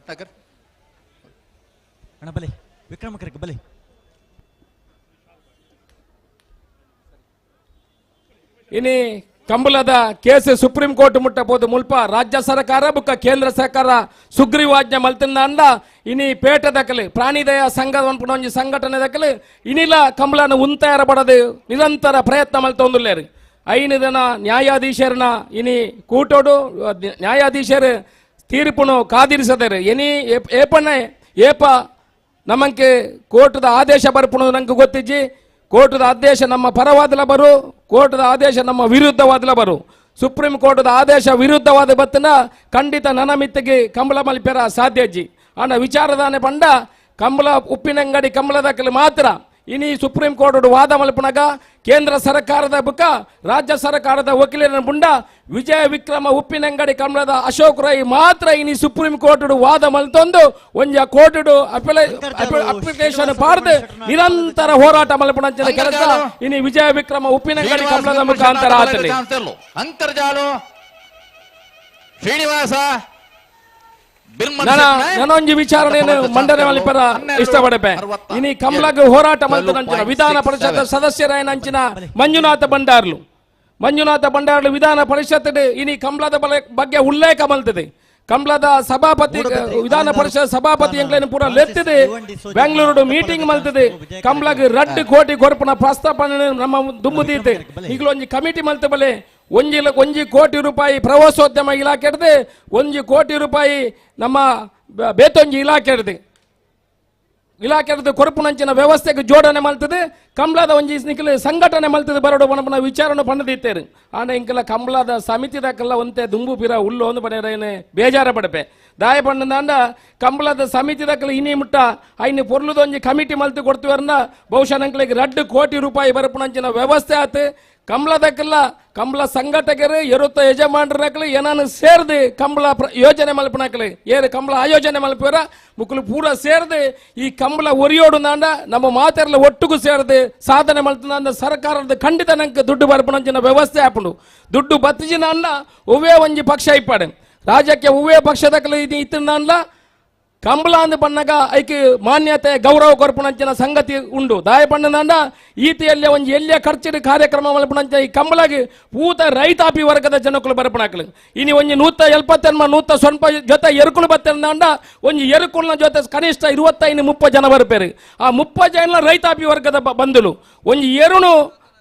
[SPEAKER 6] ರತ್ನಾಕರ್
[SPEAKER 19] ಅಣ್ಣ ಬಲೆ ವಿಕ್ರಮ ಕರೆಕ್ ಬಲೆ
[SPEAKER 8] ಇನಿ ಕಂಬಳದ case supreme court ಮುಟ್ಟಬಹುದು ಮುಲ್ಪ ರಾಜ್ಯ ಸರ್ಕಾರ ಬುಕ್ಕ ಕೇಂದ್ರ ಸರ್ಕಾರ ಸುಗ್ರೀವಾಜ್ಞೆ ಮಲ್ತಿಂದ ಇನಿ ಪೇಟೆ ದಕಲು ಪ್ರಾಣಿದಯ ಸಂಘ ಒಂಜಿ ಸಂಘಟನೆ ದಕಲು ಇನಿಲ ಕಂಬಳನ ಉಂತಾರ ಬಡದು ನಿರಂತರ ಪ್ರಯತ್ನ ಮಲ್ತೊಂದುಲ್ಲೇರು 5 ದಿನ ನ್ಯಾಯಾಧೀಶರನ ಇನಿ ಕೂಟೋಡು ನ್ಯಾಯಾಧೀಶರು ತೀರ್ಪುನು ಕಾದಿರಿಸದರು ಎನಿ ಏಪಣ್ಣೆ ಏಪ ನಮಂಕೆ ಕೋರ್ಟದ ಆದೇಶ ಬರ್ಪುಣ ನಂಗೆ ಗೊತ್ತಿಜ್ಜಿ. ಕೋರ್ಟದ ಆದೇಶ ನಮ್ಮ ಪರವಾದಲ ಬರು, ಕೋರ್ಟದ ಆದೇಶ ನಮ್ಮ ವಿರುದ್ಧವಾದಲ ಬರು. ಸುಪ್ರೀಂ ಕೋರ್ಟದ ಆದೇಶ ವಿರುದ್ಧವಾದ ಬತ್ತನ ಖಂಡಿತ ನನ್ನ ಮಿತ್ತಿಗೆ ಕಂಬಳ ಮಲ್ಪೆರ ಸಾಧ್ಯಜ್ಜಿ. ಆಂಡ ವಿಚಾರದಾನೆ ಪಂಡ ಕಂಬಳ ಉಪ್ಪಿನಂಗಡಿ ಕಂಬಳದಕ್ಕಲ್ಲಿ ಮಾತ್ರ ಇನಿ ಸುಪ್ರೀಂ ಕೋರ್ಟ್ ವಾದ ಮಲ್ಪುನಗ ಕೇಂದ್ರ ಸರ್ಕಾರದ ಬುಕ್ಕ ರಾಜ್ಯ ಸರ್ಕಾರದ ವಕೀಲರ ಬುಂಡ ವಿಜಯ ವಿಕ್ರಮ ಉಪ್ಪಿನಂಗಡಿ ಕಮಲದ ಅಶೋಕ್ ರೈ ಮಾತ್ರ ಇನಿ ಸುಪ್ರೀಂ ಕೋರ್ಟ್ ವಾದ ಮಲ್ತೊಂದು ಒಂಜ ಕೋರ್ಟ್ ಅಪ್ಲಿಕೇಶನ್ ಪಾರ್ದು ನಿರಂತರ ಹೋರಾಟ ಮಲ್ಪುನಂಚಿನ ಕೆಲಸ ಇನಿ ವಿಜಯ ವಿಕ್ರಮ ಉಪ್ಪಿನಂಗಡಿ ಕಮಲದ ಮುಖಾಂತರ ಆತಲಿ.
[SPEAKER 6] ಅಂತರ್ಜಾಲು ಶ್ರೀನಿವಾಸ
[SPEAKER 8] ನಾನೊಂಜಿ ವಿಚಾರಣೆಯನ್ನು ಮಂಡನೆ ಮಲ್ಪರ ಇಷ್ಟಪಡಪೆ. ಇನಿ ಕಮಲಗ್ ಹೋರಾಟ ಮಲ್ತನಂಚಿನ ವಿಧಾನ ಪರಿಷತ್ ಸದಸ್ಯರಾಯನಂಚಿನ ಮಂಜುನಾಥ ಬಂಡಾರ್ಲು ವಿಧಾನ ಪರಿಷತ್ ಇನಿ ಕಮಲದ ಬಗ್ಗೆ ಉಲ್ಲೇಖ ಮಲ್ತದೆ. ಕಮಲದ ಸಭಾಪತಿ ವಿಧಾನ ಪರಿಷತ್ ಸಭಾಪತಿ ಎಂಕ್ಲೇನು ಪೂರ ಲೆತ್ತಿದೆ, ಬೆಂಗಳೂರು ಮೀಟಿಂಗ್ ಮಲ್ತದೆ. ಕಮಲಗ್ 2 ಕೋಟಿ ಕೊರ್ಪುನ ಪ್ರಸ್ತಾಪನೆ ನಮ್ಮ ದುಂಬುದೀತೆ. ಈಗಲೊಂಜಿ ಕಮಿಟಿ ಮಲ್ತ ಬಲೆ 1 ಕೋಟಿ ರೂಪಾಯಿ ಪ್ರವಾಸೋದ್ಯಮ ಇಲಾಖೆ ಇಡದೆ, 1 ಕೋಟಿ ರೂಪಾಯಿ ನಮ್ಮ ಬೇತೊಂಜಿ ಇಲಾಖೆ ಇಡದೆ ಇಲಾಖೆ ಕೊರಪುನಂಚಿನ ವ್ಯವಸ್ಥೆಗೆ ಜೋಡಣೆ ಮಲ್ತದೆ. ಕಮಲದ ಒಂಜಿ ನಿಖಿಲ ಸಂಘಟನೆ ಮಲ್ತದೆ ಬರೋಡು ಪಣಪನ ವಿಚಾರಣೆ ಪಣ್ಣದಿತ್ತೇರು. ಆಂಡ ಇಂಕಲ ಕಮಲದ ಸಮಿತಿದಕ್ಕೆಲ್ಲ ಒಂತೆ ದುಂಬು ಪಿರ ಉಲ್ಲು ಒಂದು ಪಡೆಯರೇನೆ ಬೇಜಾರ ಪಡಪೆ. ದಾಯ ಪಣ್ಣದಾಂಡ ಕಮಲದ ಸಮಿತಿದಕ್ಕೆಲ್ಲ ಇನಿ ಮುಟ್ಟ ಐನು ಪೊರ್ಲುದೊಂಜಿ ಕಮಿಟಿ ಮಲ್ತು ಕೊಡ್ತೀವರ್ನ ಬಹುಶಃ ನಂಕಲಿಗೆ 2 ಕೋಟಿ ರೂಪಾಯಿ ಬರಪುನಂಚಿನ ವ್ಯವಸ್ಥೆ ಆತು. ಕಮಲದಕ್ಕೆಲ್ಲ ಕಮಲ ಸಂಘಟಕರು ಎರುತ್ತ ಯಜಮಾನರಕ್ಲು ಏನಾನು ಸೇರ್ದು ಕಂಬಳ ಯೋಜನೆ ಮಲ್ಪನಕ್ಲು ಏರು ಕಂಬಳ ಆಯೋಜನೆ ಮಲ್ಪುವರ ಮುಕ್ಕಲು ಪೂರ ಸೇರ್ದು ಈ ಕಂಬಳ ಒರಿಯೋಡು ನಾಂಡ ನಮ್ಮ ಮಾತೆಲ್ಲ ಒಟ್ಟುಗೂ ಸೇರ್ದು ಸಾಧನೆ ಮಲ್ತನಾಂಡ ಸರ್ಕಾರದ ಖಂಡಿತ ನಂಗೆ ದುಡ್ಡು ಬರ್ಪಣಂಚಿನ ವ್ಯವಸ್ಥೆ ಆಪುಂಡು. ದುಡ್ಡು ಬತ್ತಿಜಿನ ಅಲ್ಲ ಒವ್ವೇ ಒಂಜಿ ಪಕ್ಷ ಇಪ್ಪಾಡು ರಾಜ್ಯಕ್ಕೆ ಒವ್ವೇ ಪಕ್ಷದಕ್ಕಲು ಇದು ಇತ್ತಿನ ಕಂಬಳ ಅಂದ್ ಪಣ್ಣಗ ಐಕ್ ಮಾನ್ಯತೆ ಗೌರವ ಕೊರ್ಪುಣಂಚಿನ ಸಂಗತಿ ಉಂಡು. ದಾಯ ಪಣ್ಣದಂಡ ಈತಿಯಲ್ಲಿ ಒಂಜಿ ಎಲ್ಲಿಯ ಖರ್ಚಿನ ಕಾರ್ಯಕ್ರಮ ಮಲ್ಪುಣಂಚ ಈ ಕಂಬಳಗೆ ಪೂತ ರೈತಾಪಿ ವರ್ಗದ ಜನಕ್ಕಳು ಬರಪಣಾಕ್ಲು. ಇನಿ ಒಂಜಿ 170 100 ಜೊತೆ ಎರುಕುಲು ಬತ್ತಂಡ ಒಂಜಿ ಎರುಕುಲ್ನ ಜೊತೆ ಕನಿಷ್ಠ 25-30 ಜನ ಬರ್ಪೇರು. ಆ 30 ಜನ ರೈತಾಪಿ ವರ್ಗದ ಬಂಧುಲು ಒಂಜಿ ಎರುನು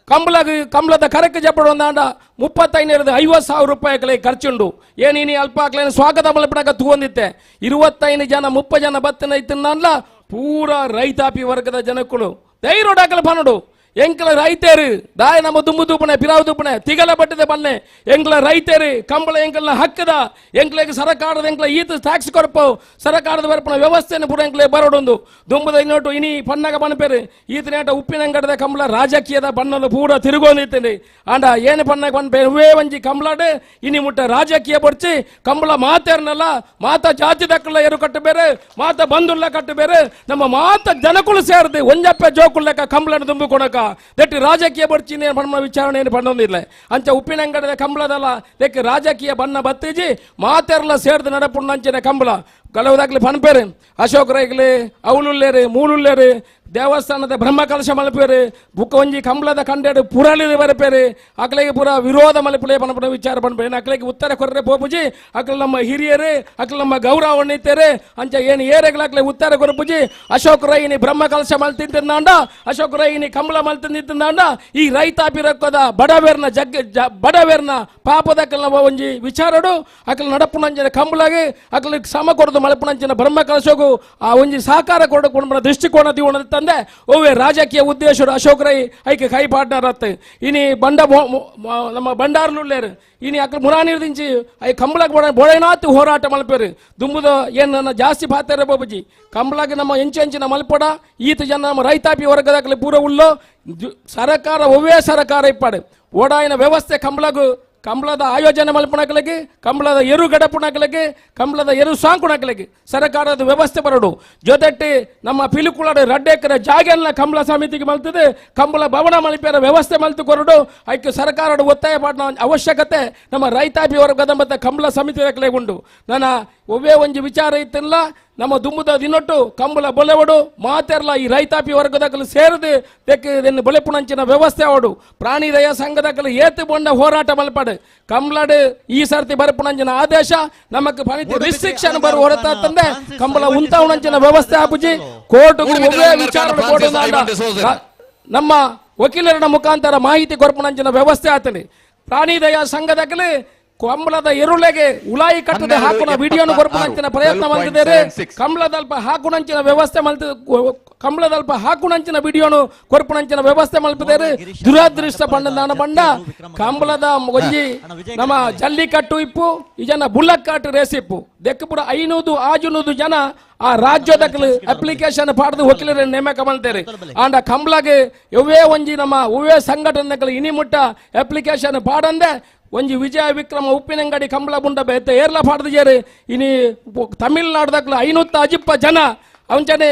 [SPEAKER 8] ಕಂಬಳಗೆ ಕಂಬಳದ ಕರಕ್ಕೆ ಜಪ್ಪಡೊಂದಾಂಡ 35-50,000 ರೂಪಾಯಿ ಖರ್ಚುಂಡು. ಏನಿನಿ ಅಲ್ಪ ಹಾಕ್ಲೇನು ಸ್ವಾಗತ ಮಲ್ಪಡಕ ತೂವಂದಿತ್ತೆ 25 ಜನ 30 ಜನ ಬತ್ತನ ಇತ್ತಿನ ಪೂರ ರೈತಾಪಿ ವರ್ಗದ ಜನಕ್ಕಳು ಧೈರ್ಯ ಪನ್ನಡು. ಎಂಕಲ ರೈತರು ದಾಯ ನಮ್ಮ ದುಂಬು ದೂಪಣೆ ಪಿರಾವು ದೂಪಣೆ ತಿಗಲ ಬಟ್ಟದೆ ಬನ್ನೆ ಎಂಕಲ ರೈತರು ಕಂಬಳ ಎಂಕಲ್ನ ಹಕ್ಕದ ಎಂಕ್ಲೆಗೆ ಸರಕಾರದ ಎಂಕಲ ಈತ ಟ್ಯಾಕ್ಸ್ ಕೊರಪು ಸರಕಾರದ ಬರ್ಪಣ ವ್ಯವಸ್ಥೆಯನ್ನು ಪೂರ ಎಂಕ್ಲೆ ಬರೋಡೊಂದು ದುಂಬುದ ಇನ್ನೋಟು ಇನಿ ಪನ್ನಾಗ ಬನ್ಪೇರು ಈತನೇಟ ಉಪ್ಪಿನಂಗಡದ ಕಂಬಳ ರಾಜಕೀಯದ ಬಣ್ಣದ ಪೂರ ತಿರುಗೋಂದಿತ್ತೇನೆ. ಆಂಡ ಏನು ಪನ್ನಾಗ ಬನ್ಪೇರು ಹೂವೇ ಒಂಜಿ ಕಂಬಳಾಡು ಇನಿ ಮುಟ್ಟ ರಾಜಕೀಯ ಬಡ್ಚಿ ಕಂಬಳ ಮಾತೇರ್ನಲ್ಲ ಮಾತ ಜಾತಿ ದಕ್ಕಲ್ಲ ಎರು ಕಟ್ಟು ಬೇರೆ ಮಾತ ಬಂಧುಲ್ಲ ಕಟ್ಟು ಬೇರೆ ನಮ್ಮ ಮಾತ ಜನಕುಲು ಸೇರಿದೆ ಒಂಜಪ್ಪೆ ಜೋಕುಲ್ಲಕ ಕಂಬಳನ್ನು ತುಂಬಿಕೊಡಕ ದಟ್ಟಿ ರಾಜಕೀಯ ಬಡ್ಚಿನ ಬಣ್ಣ ವಿಚಾರಣೆ ಏನು ಪಣ್ಣೊಂದಿಲ್ಲ. ಅಂಚ ಉಪ್ಪಿನಂಗಡದ ಕಂಬಳದಲ್ಲ ದಕ್ಕೆ ರಾಜಕೀಯ ಬಣ್ಣ ಬತ್ತಿಜಿ ಮಾತೆರ್ಲ ಸೇರ್ದು ನಡಪುಣ್ಣಂಚಿನ ಕಂಬಳ ಕೆಲವುದಾಗ್ಲಿ ಪನ್ಪೇರು ಅಶೋಕ್ ರೈಗ್ಲಿ ಅವಲುಲ್ಲೇರು ಮೂಲುಲ್ಲೇರು ದೇವಸ್ಥಾನದ ಬ್ರಹ್ಮಕಲಶ ಮಲ್ಪೇರು ಬುಕ್ಕ ಒಂಜಿ ಕಂಬಳದ ಕಂಡೇಡು ಪುರಲಿ ಬರಪೇರು ಅಕ್ಲೆಗೆ ಪೂರ ವಿರೋಧ ಮಲ್ಪಲೆ ಪನಪನ ವಿಚಾರ ಪನ್ಪೇರು. ಅಕ್ಲೆಗೆ ಉತ್ತರ ಕೊರ್ರೆ ಪೋಪುಜಿ ಅಕ್ಲೆ ನಮ್ಮ ಹಿರಿಯರು ಅಕ್ಲೆ ನಮ್ಮ ಗೌರವ ಇತ್ತೇರೆ ಅಂಚ ಏನು ಏರೆಗಳಾಕ್ಲೆ ಉತ್ತರ ಕೊರಪುಜಿ. ಅಶೋಕ್ ರೈನಿ ಬ್ರಹ್ಮಕಲಶ ಮಲ್ತಿಂತಿಂದಾಂಡ ಅಶೋಕ್ ರೈನಿ ಕಂಬಳ ಮಲ್ತಿಂತಿಂದಾಂಡ ಈ ರೈತಾಪಿ ರೊಕ್ಕದ ಬಡವೇರ್ನ ಜಗ್ ಬಡವೇರ್ನ ಪಾಪದಕ್ಕಲ್ನ ಒಂಜಿ ವಿಚಾರಡು ಅಕ್ಲೆ ನಡಪುನಂಚಿನ ಕಂಬಳಗೆ ಅಕ್ಲೆ ಶ್ರಮ ಕೊಡದು ಮಲ್ಪುನಂಚಿನ ಬ್ರಹ್ಮಕಲಶಗೂ ಆ ಒಂಜಿ ಸಹಕಾರ ಕೊಡ ದೃಷ್ಟಿಕೋನ ದಿವಣ ತಂದೆ ಓವೇ ರಾಜಕೀಯ ಉದ್ದೇಶ ಅಶೋಕ್ ರೈ ಐಕೆ ಕೈ ಪಾರ್ಟ್ನರ್ ಅತ್ತ ಇನಿ ಬಂಡ ನಮ್ಮ ಬಂಡಾರ್ಲುಲ್ಲೇರು ಇನಿ ಅಕ್ಲ ಮುರಾನಿರ್ದಿಂಚಿ I ಕಂಬಳಕ್ಕೆ ಬೋಳೆನಾತು ಹೋರಾಟ ಮಲ್ಪೇರು ದುಂಬುದ ಏನು ನನ್ನ ಜಾಸ್ತಿ ಪಾತಾರೆ ಬಾಬುಜಿ ಕಂಬಳಗೆ ನಮ್ಮ ಎಂಚೆಂಚಿನ ಮಲ್ಪಡ ಈತ ಜನ ನಮ್ಮ ರೈತಾಪಿ ವರ್ಗದಾಗಲಿ ಪೂರ ಉಳ್ಳೋ ಸರಕಾರ ಒವ್ವೇ ಸರಕಾರ ಇಪ್ಪಾಡು ಓಡಾಯಿನ ವ್ಯವಸ್ಥೆ ಕಂಬಳಗು ಕಂಬಳದ ಆಯೋಜನೆ ಮಲ್ಪಣಕಲಿಗೆ ಕಂಬಳದ ಎರು ಗಡಪುಣಕಲಿಗೆ ಕಂಬಳದ ಎರು ಸಾಂಕುಣಕಲಿಗೆ ಸರ್ಕಾರದ ವ್ಯವಸ್ಥೆ ಬರಡು. ಜೊತೆಟ್ಟಿ ನಮ್ಮ ಪಿಲುಕುಳಡ 2 ಎಕರೆ ಜಾಗೆಲ್ಲ ಕಂಬಳ ಸಮಿತಿಗೆ ಮಲ್ತದೆ ಕಂಬಳ ಭವನ ಮಲ್ಪೆರ ವ್ಯವಸ್ಥೆ ಮಲ್ತು ಕೊರಡು ಐಕ್ಕೆ ಸರ್ಕಾರದ ಒತ್ತಾಯ ಪಾಠ ಅವಶ್ಯಕತೆ ನಮ್ಮ ರೈತಾಪಿ ವರ್ಗದ ಮತ್ತು ಕಂಬಳ ಸಮಿತಿ ಉಂಡು. ನನ್ನ ಒವ್ವೇ ಒಂಜಿ ವಿಚಾರ ಇತ್ತಿಲ್ಲ ನಮ್ಮ ದುಂಬುದ ದಿನೊಟ್ಟು ಕಂಬಳ ಬೊಲೆವಡು ಮಾತೆರ್ಲ ಈ ರೈತಾಪಿ ವರ್ಗದಕಲು ಸೇರಿದು ತೆಕ್ಕೆ ಬೊಲೆಪುಣಂಚಿನ ವ್ಯವಸ್ಥೆ ಅವಡು ಪ್ರಾಣಿ ದಯ ಸಂಘದಕಲು ಏತು ಬೊಂಡ ಹೋರಾಟ ಮಲ್ಪಾಡು ಕಂಬಳಡು ಈ ಸರ್ತಿ ಬರಪುಣಂಚಿನ ಆದೇಶ ನಮಕ್ ಫಲಿತ ರಿಸ್ಟ್ರಿಕ್ಷನ್ ಬರುವ ಹೊರತಂದೆ ಕಂಬಳ ಉಂತಾವಣಂಚಿನ ವ್ಯವಸ್ಥೆ ಆಪುಜಿ. ಕೋರ್ಟ್ಗೂ ಒವ್ವೇ ವಿಚಾರ ನಮ್ಮ ವಕೀಲರ ಮುಖಾಂತರ ಮಾಹಿತಿ ಕೊರಪುಣಂಚಿನ ವ್ಯವಸ್ಥೆ ಆತನೆ. ಪ್ರಾಣಿ ದಯಾ ಸಂಘದಕಲು ಕಂಬಳದ ಎರುಳೆಗೆ ಉಲಾಯಿ ಕಟ್ಟದೆ ಹಾಕುನ ವಿಡಿಯೋನು ಕೊರ್ಪುನಂಚಿನ ಪ್ರಯತ್ನ ಮಲ್ತಿದ್ದಾರೆ. ಕಂಬಳದಲ್ಪ ಹಾಕುನಂಚಿನ ವ್ಯವಸ್ಥೆ ಮಲ್ತ ಕಂಬಳದಲ್ಪ ಹಾಕುನಂಚಿನ ವಿಡಿಯೋನು ಕೊರ್ಪುನಂಚಿನ ವ್ಯವಸ್ಥೆ ಮಲ್ಪಿದ್ದಾರೆ. ದುರದೃಷ್ಟ ಪಂಡ ಬಂಡ ಕಂಬಳದ ಒಂಜಿ ನಮ್ಮ ಜಲ್ಲಿಕಟ್ಟು ಇಪ್ಪು ಈ ಜನ ಬುಲ್ಲಕ್ಕಾಟು ರೇಸ್ ಇಪ್ಪು ದೆಕ್ಕಪುರ 500 600 ಜನ ಆ ರಾಜ್ಯದ ಅಪ್ಲಿಕೇಶನ್ ಪಾಡ್ದು ವಕೀಲರ ನೇಮಕ ಮಲ್ತೇರಿ. ಆಂಡ ಕಂಬಳಗೆ ಎವ್ವೇ ಒಂಜಿ ನಮ್ಮ ಒವ್ವೇ ಸಂಘಟನೆಗಳು ಇನಿ ಮುಟ್ಟ ಅಪ್ಲಿಕೇಶನ್ ಪಾಡಂದೆ ಒಂಜಿ ವಿಜಯ ವಿಕ್ರಮ ಉಪ್ಪಿನಂಗಡಿ ಕಂಬಳ ಬುಂಡ ಬೇತೆ ಏರ್ಲ ಪಾಡ್ದಿಜೇರು. ಇನಿ ತಮಿಳ್ನಾಡ್ದಕ್ಲು 550 ಜನ ಅಂಚನೆ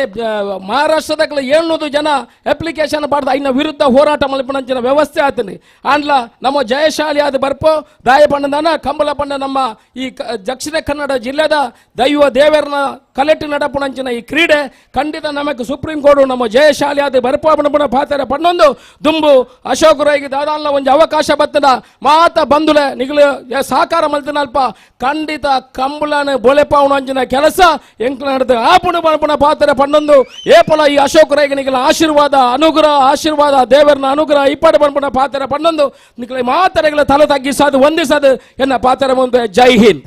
[SPEAKER 8] ಮಹಾರಾಷ್ಟ್ರದಕ್ಲು 700 ಜನ ಅಪ್ಲಿಕೇಶನ್ ಪಾಡ್ದು ಐನ ವಿರುದ್ಧ ಹೋರಾಟ ಮಲ್ಪನಂಚಿನ ವ್ಯವಸ್ಥೆ ಆತನಿ. ಆಂಡ್ಲ ನಮ್ಮ ಜಯಶಾಲಿ ಆದ ಬರ್ಪೋ ದಾಯ ಪಂಡದಾನ ಕಂಬಳ ಪಂಡ ನಮ್ಮ ಈ ದಕ್ಷಿಣ ಕನ್ನಡ ಜಿಲ್ಲೆದ ದೈವ ದೇವರನ ಕಲೆಟ್ಟು ನಡಪುನಂಚಿನ ಈ ಕ್ರೀಡೆ ಖಂಡಿತ ನಮಗೆ ಸುಪ್ರೀಂ ಕೋರ್ಟ್ ನಮ್ಮ ಜಯಶಾಲಿ ಆದ ಬರ್ಪೋ ಬಣಪುಣ ಪಾತ್ರ ಪಣ್ಣೊಂದು ದುಂಬು ಅಶೋಕ್ ರೈಗೆ ದಾದಾನ್ಲ ಒಂಜಿ ಅವಕಾಶ ಬತ್ತದ ಮಾತ ಬಂಧುಲೆ ನಿಗಲು ಸಹಕಾರ ಮಲ್ತಿನಲ್ಪ ಖಂಡಿತ ಕಂಬಳನ ಬೊಲೆಪಾವಣಂಚಿನ ಕೆಲಸ ಎಂಕ್ಲ ನಡೆದ ಆಪುಣ ಬಣಪುಣ ಪಾತ್ರ ಪಣ್ಣೊಂದು ಏಪಲ ಈ ಅಶೋಕ್ ರೈಗೆ ನಿಗಲ ಆಶೀರ್ವಾದ ಅನುಗ್ರಹ ಆಶೀರ್ವಾದ ದೇವರನ ಅನುಗ್ರಹ ಇಪ್ಪಡು ಬಣಪುಣ ಪಾತ್ರ ಪಣ್ಣೊಂದು ನಿಗಲ ಮಾತರೆಗಳ ತಲೆ ತಗ್ಗಿಸಾದು ವಂದಿಸದು ಎನ್ನ ಪಾತ್ರ ಮುಂದೆ. ಜೈ ಹಿಂದ್.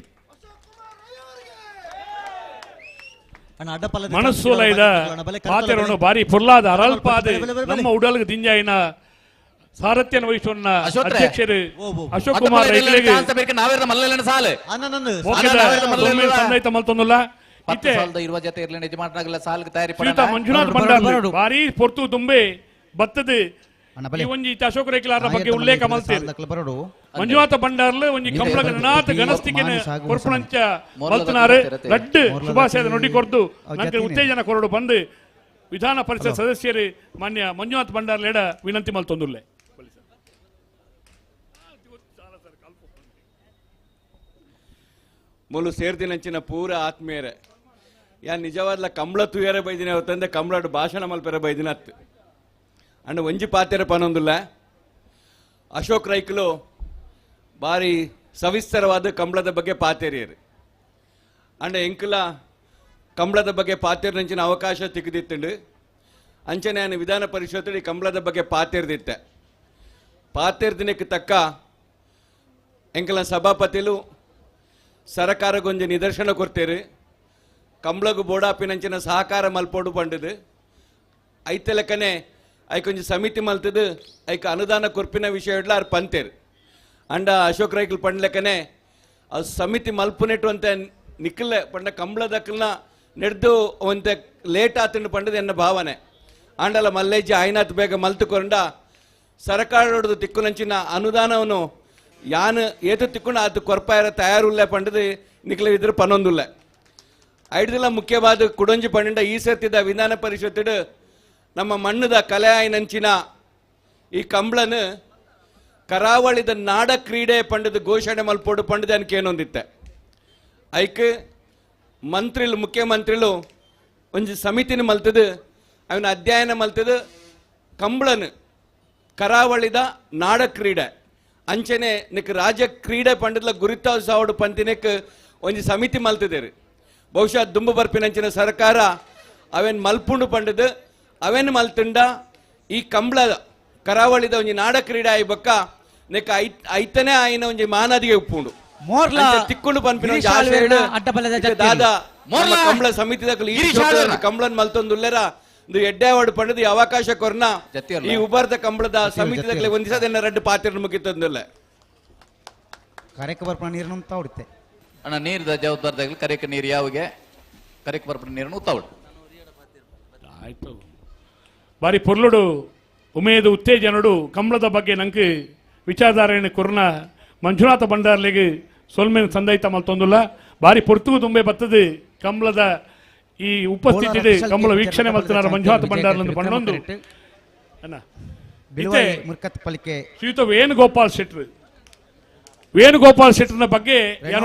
[SPEAKER 3] ಮನಸ್ಸೋಲೈದ ಪಾತೆರನ್ನು ಬಾರಿ ಪುರ್ಲಾದ ಅರಲ್ಪಾದ ನಮ್ಮ ಉಡಲ್ಗೆ ದಿಂಜಾಯಿನ ಸಾರಥ್ಯನ ವಹಿಸುವನ್ನ ಅಧ್ಯಕ್ಷರು ಅಶೋಕ್ ಕುಮಾರ್ ರೈಗಳಿಗೆ ಸಂದೈತ ಮಲ್ತೊಂದುಲ್ಲ. ಮಂಜುನಾಥ್ ಭಂಡಾರ್ ಬಾರಿ ಪೊರ್ತು ತುಂಬೆ ಬತ್ತದ ಒಂಜಿ ಅಶೋಕ್ ರೈಕಲಾರ ಬಗ್ಗೆ ಉಲ್ಲೇಖ ಮಲ್ತೇರು. ಮಂಜುನಾಥ ಭಂಡಾರ್ಲು ಒಂಜಿ ಕಂಬಳಗನಾಥ ಗಣಸ್ತಿಕೆನ ಕೊರ್ಪುಣಂಚ ಮಲ್ತನಾರು ರಡ್ಡು ಶುಭಾಶಯದ ನುಡಿ ಕೊರ್ದು ನಂಗೆ ಉತ್ತೇಜನ ಕೊರಡು ಬಂದು ವಿಧಾನ ಪರಿಷತ್ ಸದಸ್ಯರು ಮಾನ್ಯ ಮಂಜುನಾಥ್ ಭಂಡಾರ್ಲೇಡ ವಿನಂತಿ ಮಲ್ತೊಂದುಲ್ಲೆ.
[SPEAKER 9] ಮೂಲು ಸೇರ್ದಿನಂಚಿನ ಪೂರ ಆತ್ಮೀಯರೇ, ಯಾ ನಿಜವಾದ್ಲ ಕಂಬಳ ತುಯರೆ ಬೈದಿನ ಅವತ್ತಂದೆ ಕಂಬಳಡು ಭಾಷಣ ಮಲ್ಪೆರೆ ಬೈದಿನ ಅತ್ತು ಅಂಡ್ ಒಂಜಿ ಪಾತೆರೆ ಪನೊಂದುಲ್ಲ. ಅಶೋಕ್ ರೈಕುಲು ಬಾರಿ ಸವಿಸ್ತರವಾದ ಕಂಬಳದ ಬಗ್ಗೆ ಪಾತೆರಿಯರು. ಅಂಡ ಎಂಕುಲ ಕಂಬಳದ ಬಗ್ಗೆ ಪಾತೆರ್ನಂಚಿನ ಅವಕಾಶ ತಿಕ್ಕದಿತ್ತಂಡು. ಅಂಚನೆ ನಾನು ವಿಧಾನ ಪರಿಷತ್ತು ಈ ಕಂಬಳದ ಬಗ್ಗೆ ಪಾತೆರ್ದಿತ್ತೆ. ಪಾತೆರ್ದಿನಕ್ಕೆ ತಕ್ಕ ಎಂಕಲ ಸಭಾಪತಿಲು ಸರಕಾರಗೊಂಜಿ ನಿದರ್ಶನ ಕೊಡ್ತೇರು. ಕಂಬಳಗು ಬೋಡಾಪಿನಂಚಿನ ಸಹಕಾರ ಮಲ್ಪೋಡು ಪಂಡದು ಐತೆಲಕನೆ ಐಕೊಂಜಿ ಸಮಿತಿ ಮಲ್ತದು ಐಕ ಅನುದಾನ ಕೊರ್ಪಿನ ವಿಷಯ ಇಡ್ಲ ಆರ್ ಪಂತೇರು. ಅಂಡ ಅಶೋಕ್ ರೈಕಲ್ ಪಂಡ್ಲೆಕನೆ ಅದು ಸಮಿತಿ ಮಲ್ಪುನೆಟ್ಟು ಅಂತ ನಿಕ್ಕಲೆ ಪಂಡ ಕಂಬಳದಕ್ಕಲ್ನ ನೆಡ್ದು ಒಂತೆ ಲೇಟ್ ಆತಂಡು ಪಂಡದು ಎನ್ನ ಭಾವನೆ. ಆಂಡಲ ಮಲ್ಲೇಜಿ ಆಯ್ನಾತ್ ಬೇಗ ಮಲ್ತುಕೊಂಡ ಸರಕಾರದೊಡ್ದು ತಿಕ್ಕುನಂಚಿನ ಅನುದಾನವನ್ನು ಯಾನು ಏತು ತಿಕ್ಕೊಂಡು ಅದು ಕೊರ್ಪಾಯರ ತಯಾರುಲ್ಲೆ ಪಂಡದು ನಿಕ್ಕಲೆ ಇದ್ರ ಪನ್ನೊಂದುಲ್ಲೆ. ಐಡ್ದಿಲ್ಲ ಮುಖ್ಯವಾದ ಕುಡೊಂಜಿ ಪಂಡ ಈ ಸರ್ತಿದ ವಿಧಾನ ಪರಿಷತ್ತು ನಮ್ಮ ಮಣ್ಣದ ಕಲೆ ಆಯ್ನಂಚಿನ ಈ ಕಂಬಳನು ಕರಾವಳಿದ ನಾಡ ಕ್ರೀಡೆ ಪಂಡದ ಘೋಷಣೆ ಮಲ್ಪೋಡು ಪಂಡದ ಅನ್ಕೇನೊಂದಿತ್ತೆ. ಐಕ್ ಮಂತ್ರಿಲು ಮುಖ್ಯಮಂತ್ರಿಲು ಒಂಜಿ ಸಮಿತಿನ ಮಲ್ತದು ಅವನ ಅಧ್ಯಯನ ಮಲ್ತದು ಕಂಬಳನು ಕರಾವಳಿದ ನಾಡ ಕ್ರೀಡೆ ಅಂಚನೆ ನಿಕ್ ರಾಜ್ಯ ಕ್ರೀಡೆ ಪಂಡದ ಗುರಿತಾಸಾವಡು ಪಂತಿನಕ್ ಒಂಜಿ ಸಮಿತಿ ಮಲ್ತದೇರು. ಬಹುಶಃ ದುಂಬು ಬರ್ಪಿನಂಚಿನ ಸರ್ಕಾರ ಅವೇನು ಮಲ್ಪುಂಡು ಪಂಡದು ಅವೇನು ಮಲ್ತುಂಡ ಈ ಕಂಬಳ ಕರಾವಳಿದ ಒಂಜಿ ನಾಡ ಕ್ರೀಡೆ ಆಯಿ ಬಕ್ಕ ನೆಕ್ ಐತನೇ ಆಯ್ನ ಒಂಜಿ ಮಾನಾದಿಗೆ ಉಪ್ಪುಂಡು ತಿಕ್ಕೊಂಡು ಪನ್ಪಿನ ದಾದಾ ಕಂಬಳ ಸಮಿತಿದ ಕಂಬಳನ್ ಮಲ್ತೊಂದುಲ್ಲೆರ ಎಡ್ಡೆವಾಡು ಪಂಡದು ಈ ಅವಕಾಶ ಕೊರ್ನ ಈ ಉಬರ್ದ ಕಂಬಳದ ಸಮಿತಿದ ಒಂದಿಸದ ರಡ್ಡು ಪಾತ್ರ ಮುಗಿತಂದುಲ್ಲ.
[SPEAKER 4] ಕರೆಕ್ ಬರ್ಪಣ ನೀರನ್ನು ತಾವಡುತ್ತೆ
[SPEAKER 6] ಅಣ್ಣ. ನೀರ್ದ ಜವಾಬ್ದಾರಿ ಕರೆಕ್ ನೀರು ಯಾವಿಗೆ ಕರೆಕ್ ಬರ್ಪಣ ನೀರನ್ನು ತಾವಡು
[SPEAKER 3] ಆಯ್ತು. ಬಾರಿ ಪೊರ್ಲುಡು ಉಮೇದು ಉತ್ತೇಜನಡು ಕಂಬಳದ ಬಗ್ಗೆ ನಂಗೆ ವಿಚಾರಧಾರೆಯನ್ನು ಕೊರ್ನ ಮಂಜುನಾಥ ಭಂಡಾರ್ಲಿಗೆ ಸೊಲ್ಮೆನ ಸಂದೈತ ಮಲ್ತೊಂದುಲ್ಲ. ಬಾರಿ ಪೊರ್ತುಗು ತುಂಬೆ ಬರ್ತದೆ ಕಂಬಳದ ಈ ಉಪಸ್ಥಿತಿ ಕಂಬಳ ವೀಕ್ಷಣೆ ಮಲ್ತನಾರ ಮಂಜುನಾಥ ಭಂಡಾರ್ಲಂದು ಪಣ್ಣೊಂದು ಶ್ರೀಯುತ ವೇಣುಗೋಪಾಲ್ ಶೆಟ್ರು ವೇಣುಗೋಪಾಲ್ ಶೆಟ್ಟರ್ನ ಬಗ್ಗೆ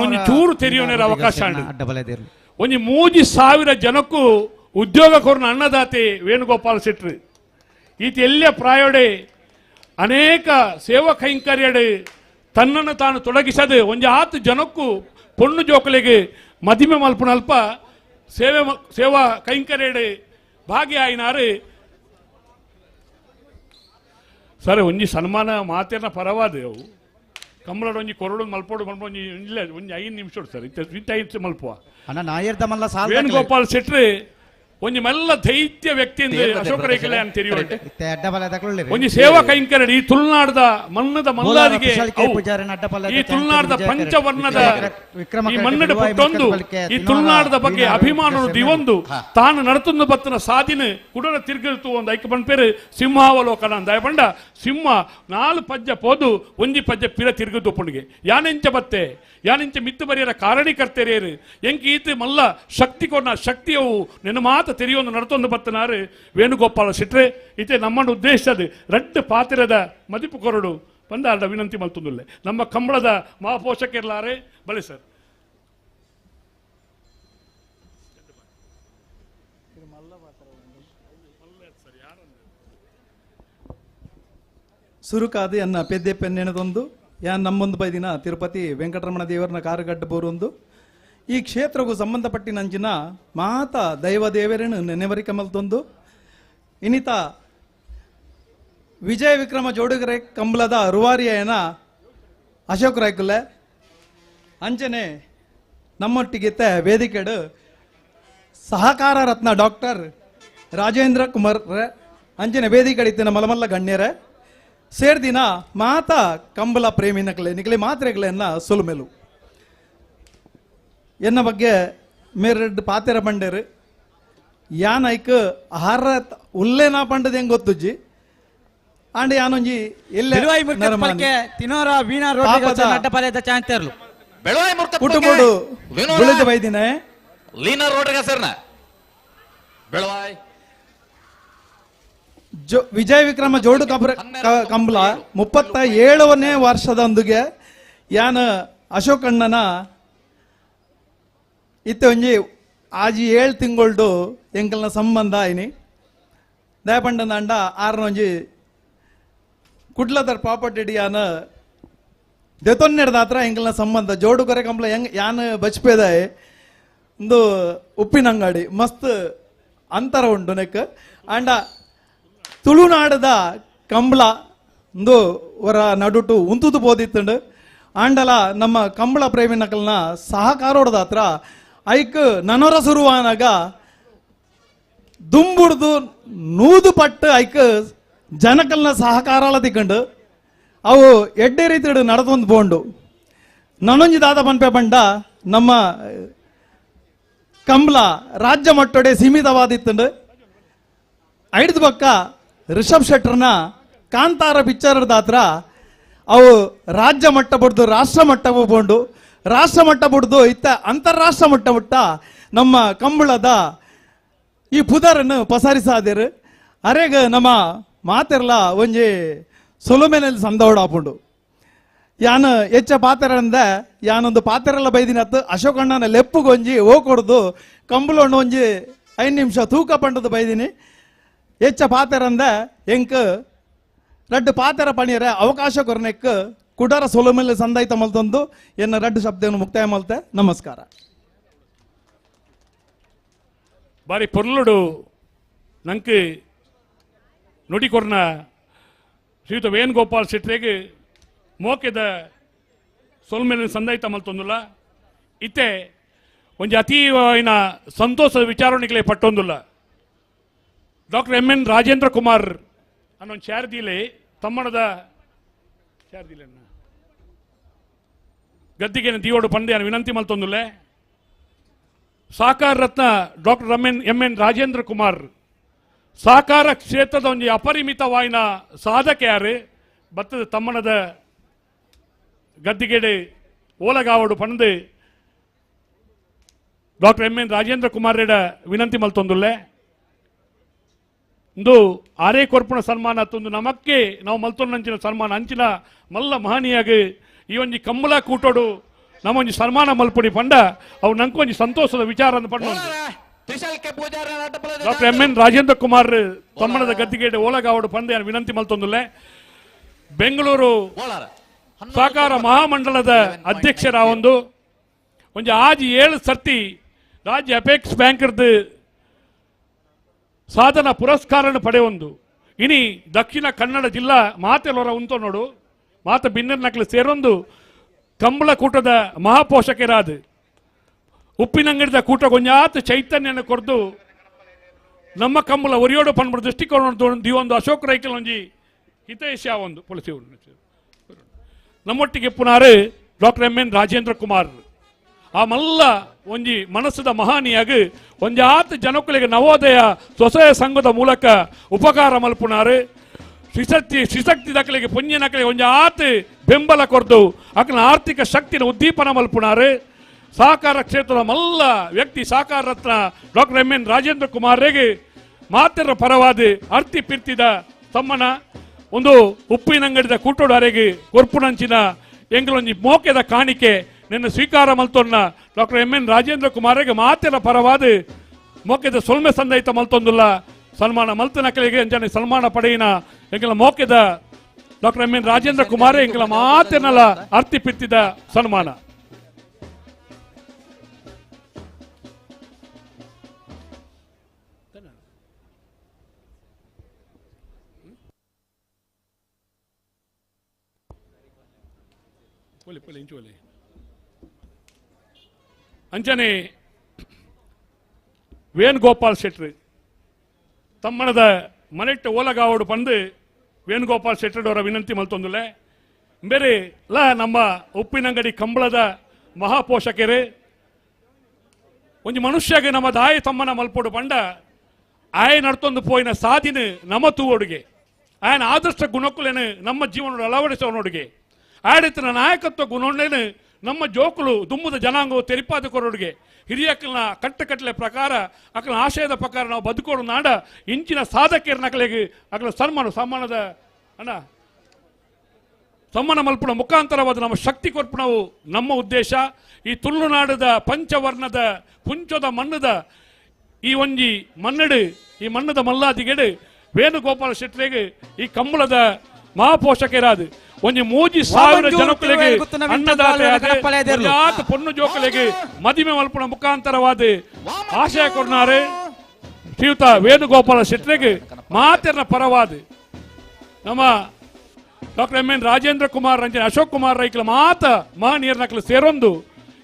[SPEAKER 3] ಒಂಜಿ ಚೂರು ತೆರೆಯೋನೇರ ಅವಕಾಶ ಒಂಜಿ 3,000 ಜನಕ್ಕೂ ಉದ್ಯೋಗ ಕೊರ್ನ ಅನ್ನದಾತೆ ವೇಣುಗೋಪಾಲ್ ಶೆಟ್ರು. ಈತ ಎಲ್ಲ ಪ್ರಾಯೋಡೆ ಅನೇಕ ಸೇವಾ ಕೈಂಕರ್ಯಡೆ ತನ್ನನ್ನು ತಾನು ತೊಡಗಿಸದೆ ಒಂಜಿ ಆತು ಜನಕ್ಕೂ ಪೊಣ್ಣು ಜೋಕಲಿಗೆ ಮದಿಮೆ ಮಲ್ಪುನಲ್ಪ ಸೇವೆ ಸೇವಾ ಕೈಂಕರ್ಯಡೆ ಭಾಗಿಯಾಯಿನಾರು. ಸರ್ ಒಂಜಿ ಸನ್ಮಾನ ಮಾತಿನ ಪರವಾದ ಅವು ಕಂಬಳಡ್ ಒಂಜಿ ಕೊರಡು ಮಲ್ಪೋಡು ಮಲ್ಪೊಂಜಿ ಇಲ್ಲ ಒಂಜಿ 5 ನಿಮಿಷ ಸರ್ ಇತ್ತೆ 5 ಮಲ್ಪುವ
[SPEAKER 4] ಅಣ್ಣ ನಾಯರ್ದ ಮಲ್ಲ ಸಾಲ್
[SPEAKER 3] ವೇಣುಗೋಪಾಲ್ ಶೆಟ್ರಿ ಒಂಜಿ ಮಲ್ಲ ದೈತ್ಯ ವ್ಯಕ್ತಿ ಅಶೋಕ ರೈಕಲೆ ಅಂತ ಒಂಜಿ ಸೇವಾ ಕೈಂಕರ್ಯ ಈ ತುಳುನಾಡದ ಮನ್ನದ ಮಲ್ಲಾರಿಗೆ ಈ ತುಳುನಾಡದ ಪಂಚವರ್ಣದ ಈ ಮನ್ನಡ ಪುಟ್ಟೊಂದು ಈ ತುಳುನಾಡದ ಬಗ್ಗೆ ಅಭಿಮಾನ ದಿವೊಂದು ತಾನು ನಡತೊಂದು ಬತ್ತನ ಸಾದಿನ ಕುಡರ ತಿರುಗಿತು ಒಂದು ಐಕ ಪನ್ಪೇರು ಸಿಂಹಾವಲೋಕನ ದಯಪಂಡ ಸಿಂಹ 4 ಪಜ್ಜ ಪೋದು ಒಂಜಿ ಪಜ್ಜ ಪಿರ ತಿರುಗುದು ಪುಣ್ಗೆ ಯಾನೆಂಚ ಬತ್ತೆ ಯಾನೆಂಚ ಮಿತ್ತು ಬರಿಯರ ಕಾರಣೀಕರ್ತೇರೇರು ಎಂಕ್ ಈತ ಮಲ್ಲ ಶಕ್ತಿ ಕೊಡ್ನ ಶಕ್ತಿಯವು ನಿನ್ನ ಮಾತ ತೆರೆಯೊಂದು ನಡತೊಂದು ಬತ್ತನಾರು ವೇಣುಗೋಪಾಲ ಶೆಟ್ರೆ ಇತ್ತೆ ನಮ್ಮನ್ನು ಉದ್ದೇಶ ಅದು ರಡ್ಡು ಪಾತ್ರದ ಮದಿಪು ಕೊರಡು ಬಂದ ವಿನಂತಿ ಮಲ್ತೊಂದುಲ್ಲೆ ನಮ್ಮ ಕಂಬಳದ ಮಹಾಪೋಷಕರ್ಲಾರೆ ಬಲೆ ಸರ್.
[SPEAKER 10] ಸುರುಕಾದ ಎನ್ನ ಪೆದ್ದೆ ಪೆನ್ನೆಣದೊಂದು ಯಾನ್ ನಮ್ಮೊಂದು ಬೈದಿನ ತಿರುಪತಿ ವೆಂಕಟರಮಣ ದೇವರನ ಕಾರುಗಡ್ಡ ಬೋರೊಂದು ಈ ಕ್ಷೇತ್ರಕ್ಕೂ ಸಂಬಂಧಪಟ್ಟಿನಂಚಿನ ಮಾತ ದೈವ ದೇವರೇನು ನೆನೆವರಿಕೆ ಮಲ್ತೊಂದು ಇನ್ನಿತ ವಿಜಯ ವಿಕ್ರಮ ಜೋಡುಗರೆ ಕಂಬಳದ ರುವಾರಿಯನ ಅಶೋಕ್ ರಾಯ್ಕುಲ್ಲೆ ಅಂಚನೆ ನಮ್ಮೊಟ್ಟಿಗೆ ವೇದಿಕೆಡು ಸಹಕಾರ ರತ್ನ ಡಾಕ್ಟರ್ ರಾಜೇಂದ್ರ ಕುಮಾರ್ ಅಂಚನೆ ವೇದಿಕೆಡಿತ್ತಿನ ಮಲಮಲ್ಲ ಗಣ್ಯರೇ ಸೇರ್ದಿನ ಮಾತಾ ಕಂಬಳ ಪ್ರೇಮಿನಕಲೆ ನಿಕಲೆ ಮಾತ್ರೆಗಳನ್ನ ಸೊಲುಮೆಲು ಎನ್ನ ಬಗ್ಗೆ ಮೇರೆಡ್ ಪಾತೆರ ಬಂಡೇರು ಯಾನ್ ಐಕ್ ಆಹಾರ ಉಲ್ಲೇನಾ ಪಂಡದ ಹೆಂಗ್ ಗೊತ್ತುಜ್ಜಿ ಆಂಡ ಯಾನೊಂಜಿ ಎಲ್ಲೆ ಕುಟುಂಬಡು ಬೆಳೆದ ಬೈದಿನ ವಿಜಯ ವಿಕ್ರಮ ಜೋಡು ಕಂಬಳ 37ನೇ ವರ್ಷದೊಂದಿಗೆ ಯಾನ್ ಅಶೋಕಣ್ಣನ ಇತ್ತೆ ಒಂಜಿ ಆಜಿ 7 ತಿಂಗಳ್ಡು ಎಂಕಲ್ನ ಸಂಬಂಧ ಆಯ್ನಿ ದಯಪಂಡನ ಅಂಡ ಆರ್ನೊಂಜಿ ಕುಡ್ಲದರ್ ಪ್ರಾಪರ್ಟಿ ಯಾನ್ ದೆತೊನ್ನೆಡ್ದ ಹತ್ರ ಎಂಕಲ್ನ ಸಂಬಂಧ ಜೋಡು ಕೊರೆ ಕಂಬಳ ಹೆಂಗ್ ಯಾನ್ ಬಚ್ಪೇದಾಯ್ ಒಂದು ಉಪ್ಪಿನಂಗಡಿ ಮಸ್ತ್ ಅಂತರ ಉಂಟು ನೆಕ್ ಅಂಡ ತುಳುನಾಡದ ಕಂಬಳ ಒಂದು ಹೊರ ನಡುಟು ಉಂತುದು ಪೋದಿತ್ತುಂಡು ಆಂಡಲ ನಮ್ಮ ಕಂಬಳ ಪ್ರೇಮಿನಕಲ್ನ ಸಹಕಾರೋಡದ ಹತ್ರ ಐಕ್ ನನೊರ ಸುರುವಾನಾಗ ದುಂಬುಡ್ದು 100 ಪಟ್ಟು ಐಕ್ ಜನಕಲ್ನ ಸಹಕಾರಾಲ ತಿಕ್ಕಂಡು ಅವು ಎಡ್ಡೆ ರೀತಿಡು ನಡತೊಂದು ಪೋಂಡು ನನೊಂಜಿ ದಾದ ಪನ್ಪೆ ಪಂಡ ನಮ್ಮ ಕಂಬಳ ರಾಜ್ಯ ಮಟ್ಟೊಡೆ ಸೀಮಿತವಾದಿತ್ತುಂಡು ಐದು ಪಕ್ಕ ರಿಷಬ್ ಶೆಟ್ಟರ್ನ ಕಾಂತಾರ ಪಿಕ್ಚರ್ದ ಹತ್ರ ಅವು ರಾಜ್ಯ ಮಟ್ಟ ಬಿಡ್ದು ರಾಷ್ಟ್ರ ಮಟ್ಟ ಹೋಗ್ಕೊಂಡು ರಾಷ್ಟ್ರ ಮಟ್ಟ ಬಿಡ್ದು ಇತ್ತ ಅಂತಾರಾಷ್ಟ್ರ ಮಟ್ಟ ಬಿಟ್ಟ ನಮ್ಮ ಕಂಬಳದ ಈ ಪುದರನ್ನು ಪಸಾರಿಸಾದಿರು ಅರೆಗ ನಮ್ಮ ಮಾತಿರ್ಲ ಒಂಜಿ ಸೊಲುಮೆನಲ್ಲಿ ಸಂದೋಡ ಆಪುಂಡು ಯಾನು ಹೆಚ್ಚ ಪಾತೆರಂದೆ ಯಾನೊಂದು ಪಾತೆರೆಲ್ಲ ಬೈದಿನತ್ತು ಅಶೋಕಣ್ಣನ ಲೆಪ್ಪುಗೊಂಜಿ ಓ ಕೊಡ್ದು ಕಂಬಳೊಂಡು ಒಂಜಿ 5 ನಿಮಿಷ ತೂಕ ಪಂಡದು ಬೈದಿನಿ ಹೆಚ್ಚ ಪಾತೆರಂದೆ ಎಂಕ್ ರಡ್ಡು ಪಾತೆರ ಪಣಿಯರೆ ಅವಕಾಶ ಕೊರನೆಕ್ ಕುಡರ ಸೊಲುಮೆಲೆ ಸಂದಾಯ್ತ ಮಲ್ತೊಂದು ಎನ್ನ ರಡ್ಡು ಶಬ್ದವನ್ನು ಮುಕ್ತಾಯ ಮಲ್ತೆ. ನಮಸ್ಕಾರ.
[SPEAKER 3] ಬಾರಿ ಪೊರ್ಲುಡು ನಂಗೆ ನುಡಿ ಕೊರ್ನ ಶ್ರೀಯುತ ವೇಣುಗೋಪಾಲ್ ಶೆಟ್ರಿಗೆ ಮೋಕೆದ ಸೊಲ್ಮೇಲೆ ಸಂದಾಯ್ತ ಮಲ್ತೊಂದುಲ್ಲ ಇತ್ತೆ ಒಂಜಿ ಅತೀವೈನ ಸಂತೋಷದ ವಿಚಾರಣೆಗಳೇ ಪಟ್ಟೊಂದುಲ್ಲ. Doctor M N Rajendra Kumar ಅನ್ನೊಂದು ಚಾರ್ದಿಲೆ ತಮ್ಮಣದ ಚಾರ್ದಿಲೆ ಗದ್ದಿಗೆ ದಿಯೋಡು ಪಂದೆ ವಿನಂತಿ ಮಲ್ತೊಂದುಲ್ಲೆ. ಸಾಕಾರ ರತ್ನ doctor M N Rajendra Kumar ಸಾಕಾರ ಕ್ಷೇತ್ರದ ಒಂದು ಅಪರಿಮಿತವಾಯಿನ ಸಾಧಕ ಯಾರು ಬತ್ತದ ತಮ್ಮಣದ ಗದ್ದಿಗೆಡೆ ಓಲಗಾವಡು ಪಂದು doctor M N Rajendra Kumar red ವಿನಂತಿ ಮಲ್ತೊಂದುಲ್ಲೆ. ಇಂದು ಆರೇ ಕೊರ್ಪುಣ ಸನ್ಮಾನ ತಂದು ನಮಕ್ಕೆ ನಾವು ಮಲ್ತೊಂದಂಚಿನ ಸನ್ಮಾನ ಅಂಚಿನ ಮಲ್ಲ ಮಹನೀಯಾಗಿ ಈ ಒಂಜಿ ಕಂಬಳ ಕೂಟೋಡು ನಮ್ಮೊಂಜಿ ಸನ್ಮಾನ ಮಲ್ಪುಡಿ ಪಂಡ ಅವು ನಂಕೊಂಜಿ ಸಂತೋಷದ ವಿಚಾರ ಪಂಡ. Doctor M N Rajendra Kumar ತಮ್ಮಣದ ಗದ್ದಿಗೇಡೆ ಓಲಗಾವಡು ಪಂದೆ ವಿನಂತಿ ಮಲ್ತೊಂದುಲ್ಲೆ. ಬೆಂಗಳೂರು ಸಹಕಾರ ಮಹಾಮಂಡಲದ ಅಧ್ಯಕ್ಷರ ಒಂದು ಒಂಜಿ ಆಜಿ 7 ಸರ್ತಿ ರಾಜ್ಯ ಅಪೆಕ್ಸ್ ಬ್ಯಾಂಕ್ರದ್ದು ಸಾಧನ ಪುರಸ್ಕಾರನ ಪಡೆಯೊಂದು ಇನಿ ದಕ್ಷಿಣ ಕನ್ನಡ ಜಿಲ್ಲಾ ಮಾತೆಲೊರ ಉಂಟು ನೋಡು ಮಾತ ಬಿನ್ನರ್ ನಕಲು ಸೇರೊಂದು ಕಂಬಳ ಕೂಟದ ಮಹಾಪೋಷಕರಾದ ಉಪ್ಪಿನಂಗಡಿದ ಕೂಟ ಗೊಂಜಾತ ಚೈತನ್ಯನ ಕೊರ್ದು ನಮ್ಮ ಕಂಬಳ ಒರಿಯೋಡು ಪನ್ಬುಡ ದೃಷ್ಟಿಕೋನ ದಿವೊಂದು ಅಶೋಕ್ ರೈಕಲ್ ಒಂಜಿ ಹಿತೈಷ ಒಂದು ಪೊಲಿಸಿ ನಮ್ಮೊಟ್ಟಿಗೆ ಪುನಾರು doctor M N Rajendra Kumar ಆ ಮಲ್ಲ ಒಂಜಿ ಮನಸ್ಸದ ಮಹಾನಿಯಾಗ ಒಂಜಾತ ಜನಕುಲಿಗೆ ನವೋದಯ ಸ್ವಸಹಾಯ ಸಂಘದ ಮೂಲಕ ಉಪಕಾರ ಮಲ್ಪುನಾರು ಶ್ರೀಶಕ್ತಿ ಶ್ರೀಶಕ್ತಿ ದಾಖಲೆಗೆ ಪುಣ್ಯ ನಕಲಿಗೆ ಒಂಜಾತ ಬೆಂಬಲ ಕೊರ್ದು ಅಕನ ಆರ್ಥಿಕ ಶಕ್ತಿನ ಉದ್ದೀಪನ ಮಲ್ಪುನಾರು ಸಹಕಾರ ಕ್ಷೇತ್ರದ ಮಲ್ಲ ವ್ಯಕ್ತಿ ಸಹಕಾರ ರತ್ನ ಡಾಕ್ಟರ್ ಎಂ ಎನ್ ರಾಜೇಂದ್ರ ಕುಮಾರ್ಗೆ ಮಾತರ ಪರವಾದ ಅರ್ತಿ ಪಿರ್ತಿದ ತಮ್ಮನ ಒಂದು ಉಪ್ಪಿನಂಗಡಿದ ಕೂಟೋಡಾರಿಗೆ ಕೊರ್ಪುನಂಚಿನ ಎಂಗಳೊಂಜಿ ಮೋಕೆದ ಕಾಣಿಕೆ ನಿನ್ನ ಸ್ವೀಕಾರ ಮಲ್ತೊನ್ನ ಡಾಕ್ಟರ್ ಎಂ ಎನ್ ರಾಜೇಂದ್ರ ಕುಮಾರ್ಗೆ ಮಾತೆರ ಪರವಾದ ಮೋಕೆದ ಸೊಲ್ಮೆ ಸಂದೈತ ಮಲ್ತೊಂದುಲ್ಲ ಸನ್ಮಾನ ಮಲ್ತನಕಲಿಗೆ ಅಂಚನೆ ಸನ್ಮಾನ ಪಡೆಯಿನ ಎಂಗಳ ಮೋಕೆದ doctor M N Rajendra Kumar ಎಂಗಳ ಮಾತೆನಲ ಅರ್ತಿ ಪಿರ್ತಿದ ಸನ್ಮಾನ. ಅಂಚನೆ ವೇಣುಗೋಪಾಲ್ ಶೆಟ್ರು ತಮ್ಮನದ ಮನೆಟ್ಟ ಓಲಗಾವಡು ಬಂದು ವೇಣುಗೋಪಾಲ್ ಶೆಟ್ಟರವರ ವಿನಂತಿ ಮಲ್ತೊಂದುಲೆ ಬೇರೆ ಲ ನಮ್ಮ ಉಪ್ಪಿನಂಗಡಿ ಕಂಬಳದ ಮಹಾಪೋಷಕರೇ ಒಂಜಿ ಮನುಷ್ಯಗೆ ನಮ್ಮ ದಾಯ ತಮ್ಮನ ಮಲ್ಪೋಡು ಪಂಡ ಆಯ ನಡ್ತೊಂದು ಪೋಯಿನ ಸಾದಿನ ನಮ ತೂವೊಡುಗೆ ಆಯನ ಆದರ್ಶ ಗುಣಕ್ಕುಲೇನು ನಮ್ಮ ಜೀವನ ಅಳವಡಿಸೋನೊಡುಗೆ ಆಡಳಿತನ ನಾಯಕತ್ವ ಗುಣೋಣ್ಣೇನು ನಮ್ಮ ಜೋಕುಲು ದುಮ್ಮದ ಜನಾಂಗವು ತೆರಿಪಾದ ಕೊರೊಡುಗೆ ಹಿರಿಯಕ್ಕಲ್ನ ಕಟ್ಟಕಟ್ಟಲೆ ಪ್ರಕಾರ ಅಕಲ ಆಶಯದ ಪ್ರಕಾರ ನಾವು ಬದುಕೋಡು ನಾಡ ಇಂಚಿನ ಸಾಧಕರ ನಕಲಿಗೆ ಅಕಲ ಸನ್ಮಾನ ಸನ್ಮಾನದ ಅಣ್ಣ ಸಮ್ಮಾನ ಮಲ್ಪುಣ ಮುಖಾಂತರವಾದ ನಮ್ಮ ಶಕ್ತಿ ಕೊರ್ಪುಣವು ನಮ್ಮ ಉದ್ದೇಶ. ಈ ತುಳುನಾಡದ ಪಂಚವರ್ಣದ ಪುಂಚದ ಮಣ್ಣದ ಈ ಒಂಜಿ ಮನ್ನಡು ಈ ಮಣ್ಣದ ಮಲ್ಲಾದಿಗೆಡು ವೇಣುಗೋಪಾಲ ಶೆಟ್ಟರಿಗೆ ಈ ಕಂಬಳದ ಮಹಾಪೋಷಕರಾದ ಒಂಜಿ ಮೂಜಿ ಸಾವಿರ ಜನಕ್ಕಳಿಗೆ ಅನ್ನದಾತ ಪೊಣ್ಣು ಜೋಕಲಿಗೆ ಮದಿಮೆ ಮಲ್ಪುಣ ಮುಖಾಂತರವಾದ ಆಶಯ ಕೊಡ್ನಾರೆ ಶ್ರೀಯುತ ವೇಣುಗೋಪಾಲ ಶೆಟ್ಟರಿಗೆ ಮಾತೆರ್ನ ಪರವಾದ ನಮ್ಮ doctor M N Rajendra Kumar Ranjan Ashok Kumar ರೈಕಲ ಮಾತ ಮಹನೀಯರ್ನಕಲು ಸೇರೊಂದು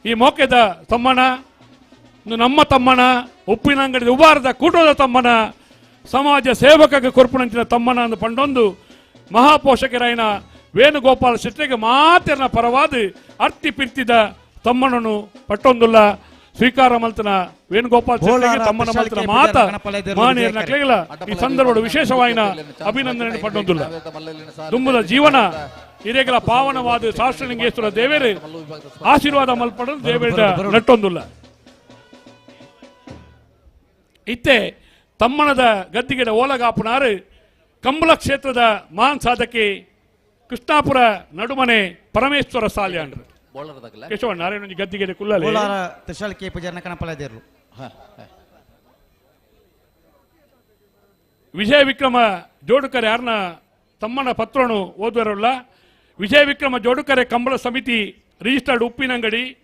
[SPEAKER 3] ಈ ಮೋಕೆದ ತಮ್ಮನ ನಮ್ಮ ತಮ್ಮನ ಉಪ್ಪಿನಂಗಡಿ ಉಬಾರದ ಕೂಟದ ತಮ್ಮನ ಸಮಾಜ ಸೇವಕಗೆ ಕೊರ್ಪುನಂಚಿನ ತಮ್ಮನ ಅಂದು ಪಂಡೊಂದು ಮಹಾಪೋಷಕರಾಯಿನ ವೇಣುಗೋಪಾಲ ಶೆಟ್ಟಿಗೆ ಮಾತೆರ್ನ ಪರವಾದ ಅರ್ತಿ ಪಿರ್ತಿದ ತಮ್ಮನನ್ನು ಪಟ್ಟೊಂದುಲ್ಲ ಸ್ವೀಕಾರ ಮಲ್ತನ ವೇಣುಗೋಪಾಲ್ ಶೆಟ್ಟಿಗೆ ತಮ್ಮನ ಮಲ್ತನ ಮಾತ ಮಹನೀಯರ ನಕ್ಲೆಗಳ ಈ ಸಂದರ್ಭದ ವಿಶೇಷವಾಯಿನ ಅಭಿನಂದನೆ ಪಟ್ಟೊಂದುಲ್ಲ. ದುಮ್ಮದ ಜೀವನ ಹಿರೇಗಳ ಪಾವನವಾದ ಶಾಸ್ತ್ರಲಿಂಗೇಶ್ವರ ದೇವೇರು ಆಶೀರ್ವಾದ ಮಲ್ಪಡಲು ದೇವೇರ ನಟ್ಟೊಂದುಲ್ಲ. ಇತ್ತೆ ತಮ್ಮನದ ಗದ್ದಿಗೆಡ ಓಲಗಾಪುನಾರು ಕಂಬಳ ಕ್ಷೇತ್ರದ ಮಹಾನ್ ಸಾಧಕಿ ಕೃಷ್ಣಾಪುರ ನಡುಮನೆ ಪರಮೇಶ್ವರ ಸಾಲ್ಯಾಂಡ್ರು ಕೇಶವ ನಾರಾಯಣ ಗದ್ದಿಗೆ ಕುಲ್ಲಲೆ
[SPEAKER 4] ತ್ರಿಶಾಲ್ ಕೆ ಪೂಜಾರನ ಕಣಪಲದೇರ್ಲು
[SPEAKER 3] ವಿಜಯ ವಿಕ್ರಮ ಜೋಡುಕರೆ ಯಾರನ್ನ ತಮ್ಮನ ಪತ್ರನು ಓದುವರಲ್ಲ. ವಿಜಯ ವಿಕ್ರಮ ಜೋಡುಕರೆ ಕಂಬಳ ಸಮಿತಿ registered Uppinangady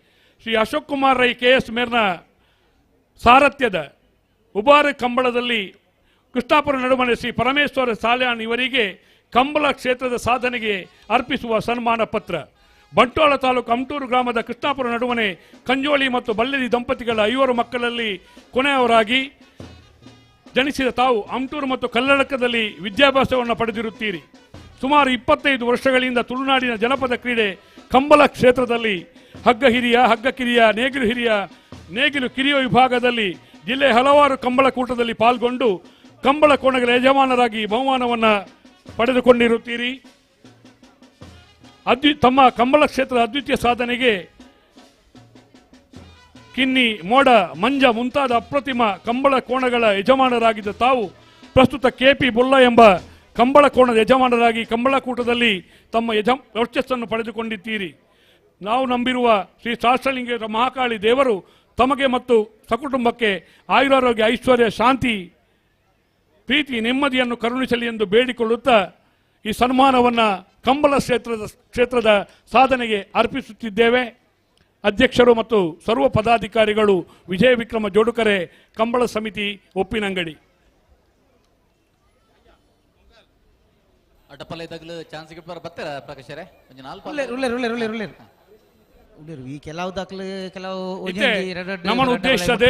[SPEAKER 3] Shri Ashok Kumar Rai K S ಮೇರ್ನ ಸಾರಥ್ಯದ ಉಬಾರ ಕಂಬಳದಲ್ಲಿ Krishnapura Nadumane Shri Parameshwara Salian ಇವರಿಗೆ ಕಂಬಳ ಕ್ಷೇತ್ರದ ಸಾಧನೆಗೆ ಅರ್ಪಿಸುವ ಸನ್ಮಾನ ಪತ್ರ. ಬಂಟ್ವಾಳ ತಾಲೂಕು ಅಮಟೂರು ಗ್ರಾಮದ ಕೃಷ್ಣಾಪುರ ನಡುವನೆ ಕಂಜೋಳಿ ಮತ್ತು ಬಲ್ಲೆದಿ ದಂಪತಿಗಳ 5 ಮಕ್ಕಳಲ್ಲಿ ಕೊನೆಯವರಾಗಿ ಜನಿಸಿದ ತಾವು ಅಮಟೂರು ಮತ್ತು ಕಲ್ಲಡಕದಲ್ಲಿ ವಿದ್ಯಾಭ್ಯಾಸವನ್ನು ಪಡೆದಿರುತ್ತೀರಿ. ಸುಮಾರು 25 ವರ್ಷಗಳಿಂದ ತುಳುನಾಡಿನ ಜನಪದ ಕ್ರೀಡೆ ಕಂಬಳ ಕ್ಷೇತ್ರದಲ್ಲಿ ಹಗ್ಗ ಹಿರಿಯ, ಹಗ್ಗ ಕಿರಿಯ, ನೇಗಿಲು ಹಿರಿಯ, ನೇಗಿಲು ಕಿರಿಯ ವಿಭಾಗದಲ್ಲಿ ಜಿಲ್ಲೆಯ ಹಲವಾರು ಕಂಬಳ ಕೂಟದಲ್ಲಿ ಪಾಲ್ಗೊಂಡು ಕಂಬಳ ಕೋಣಗಳ ಯಜಮಾನರಾಗಿ ಬಹುಮಾನವನ್ನು ಪಡೆದುಕೊಂಡಿರುತ್ತೀರಿ. ತಮ್ಮ ಕಂಬಳ ಕ್ಷೇತ್ರದ ಅದ್ವಿತೀಯ ಸಾಧನೆಗೆ ಕಿನ್ನಿ, ಮೋಡ, ಮಂಜ ಮುಂತಾದ ಅಪ್ರತಿಮ ಕಂಬಳ ಕೋಣಗಳ ಯಜಮಾನರಾಗಿದ್ದ ತಾವು ಪ್ರಸ್ತುತ ಕೆಪಿ ಬೊಲ್ಲ ಎಂಬ ಕಂಬಳ ಕೋಣದ ಯಜಮಾನರಾಗಿ ಕಂಬಳಕೂಟದಲ್ಲಿ ತಮ್ಮ ವರ್ಚಸ್ಸನ್ನು ಪಡೆದುಕೊಂಡಿದ್ದೀರಿ. ನಾವು ನಂಬಿರುವ ಶ್ರೀ ಶಾಸ್ತ್ರಲಿಂಗೇಶ್ವರ ಮಹಾಕಾಳಿ ದೇವರು ತಮಗೆ ಮತ್ತು ಸಕುಟುಂಬಕ್ಕೆ ಆಯುರಾರೋಗ್ಯ, ಐಶ್ವರ್ಯ, ಶಾಂತಿ, ಪ್ರೀತಿ, ನೆಮ್ಮದಿಯನ್ನು ಕರುಣಿಸಲಿ ಎಂದು ಬೇಡಿಕೊಳ್ಳುತ್ತಾ ಈ ಸನ್ಮಾನವನ್ನು ಕಂಬಳ ಕ್ಷೇತ್ರದ ಸಾಧನೆಗೆ ಅರ್ಪಿಸುತ್ತಿದ್ದೇವೆ. ಅಧ್ಯಕ್ಷರು ಮತ್ತು ಸರ್ವ ಪದಾಧಿಕಾರಿಗಳು ವಿಜಯ ವಿಕ್ರಮ ಜೋಡುಕರೆ, ಕಂಬಳ ಸಮಿತಿ, ಉಪ್ಪಿನಂಗಡಿ.
[SPEAKER 4] ಈ ಕೆಲವು ದಾಖಲೆ ಕೆಲವು
[SPEAKER 3] ನಮ್ಮ ಉದ್ದೇಶದ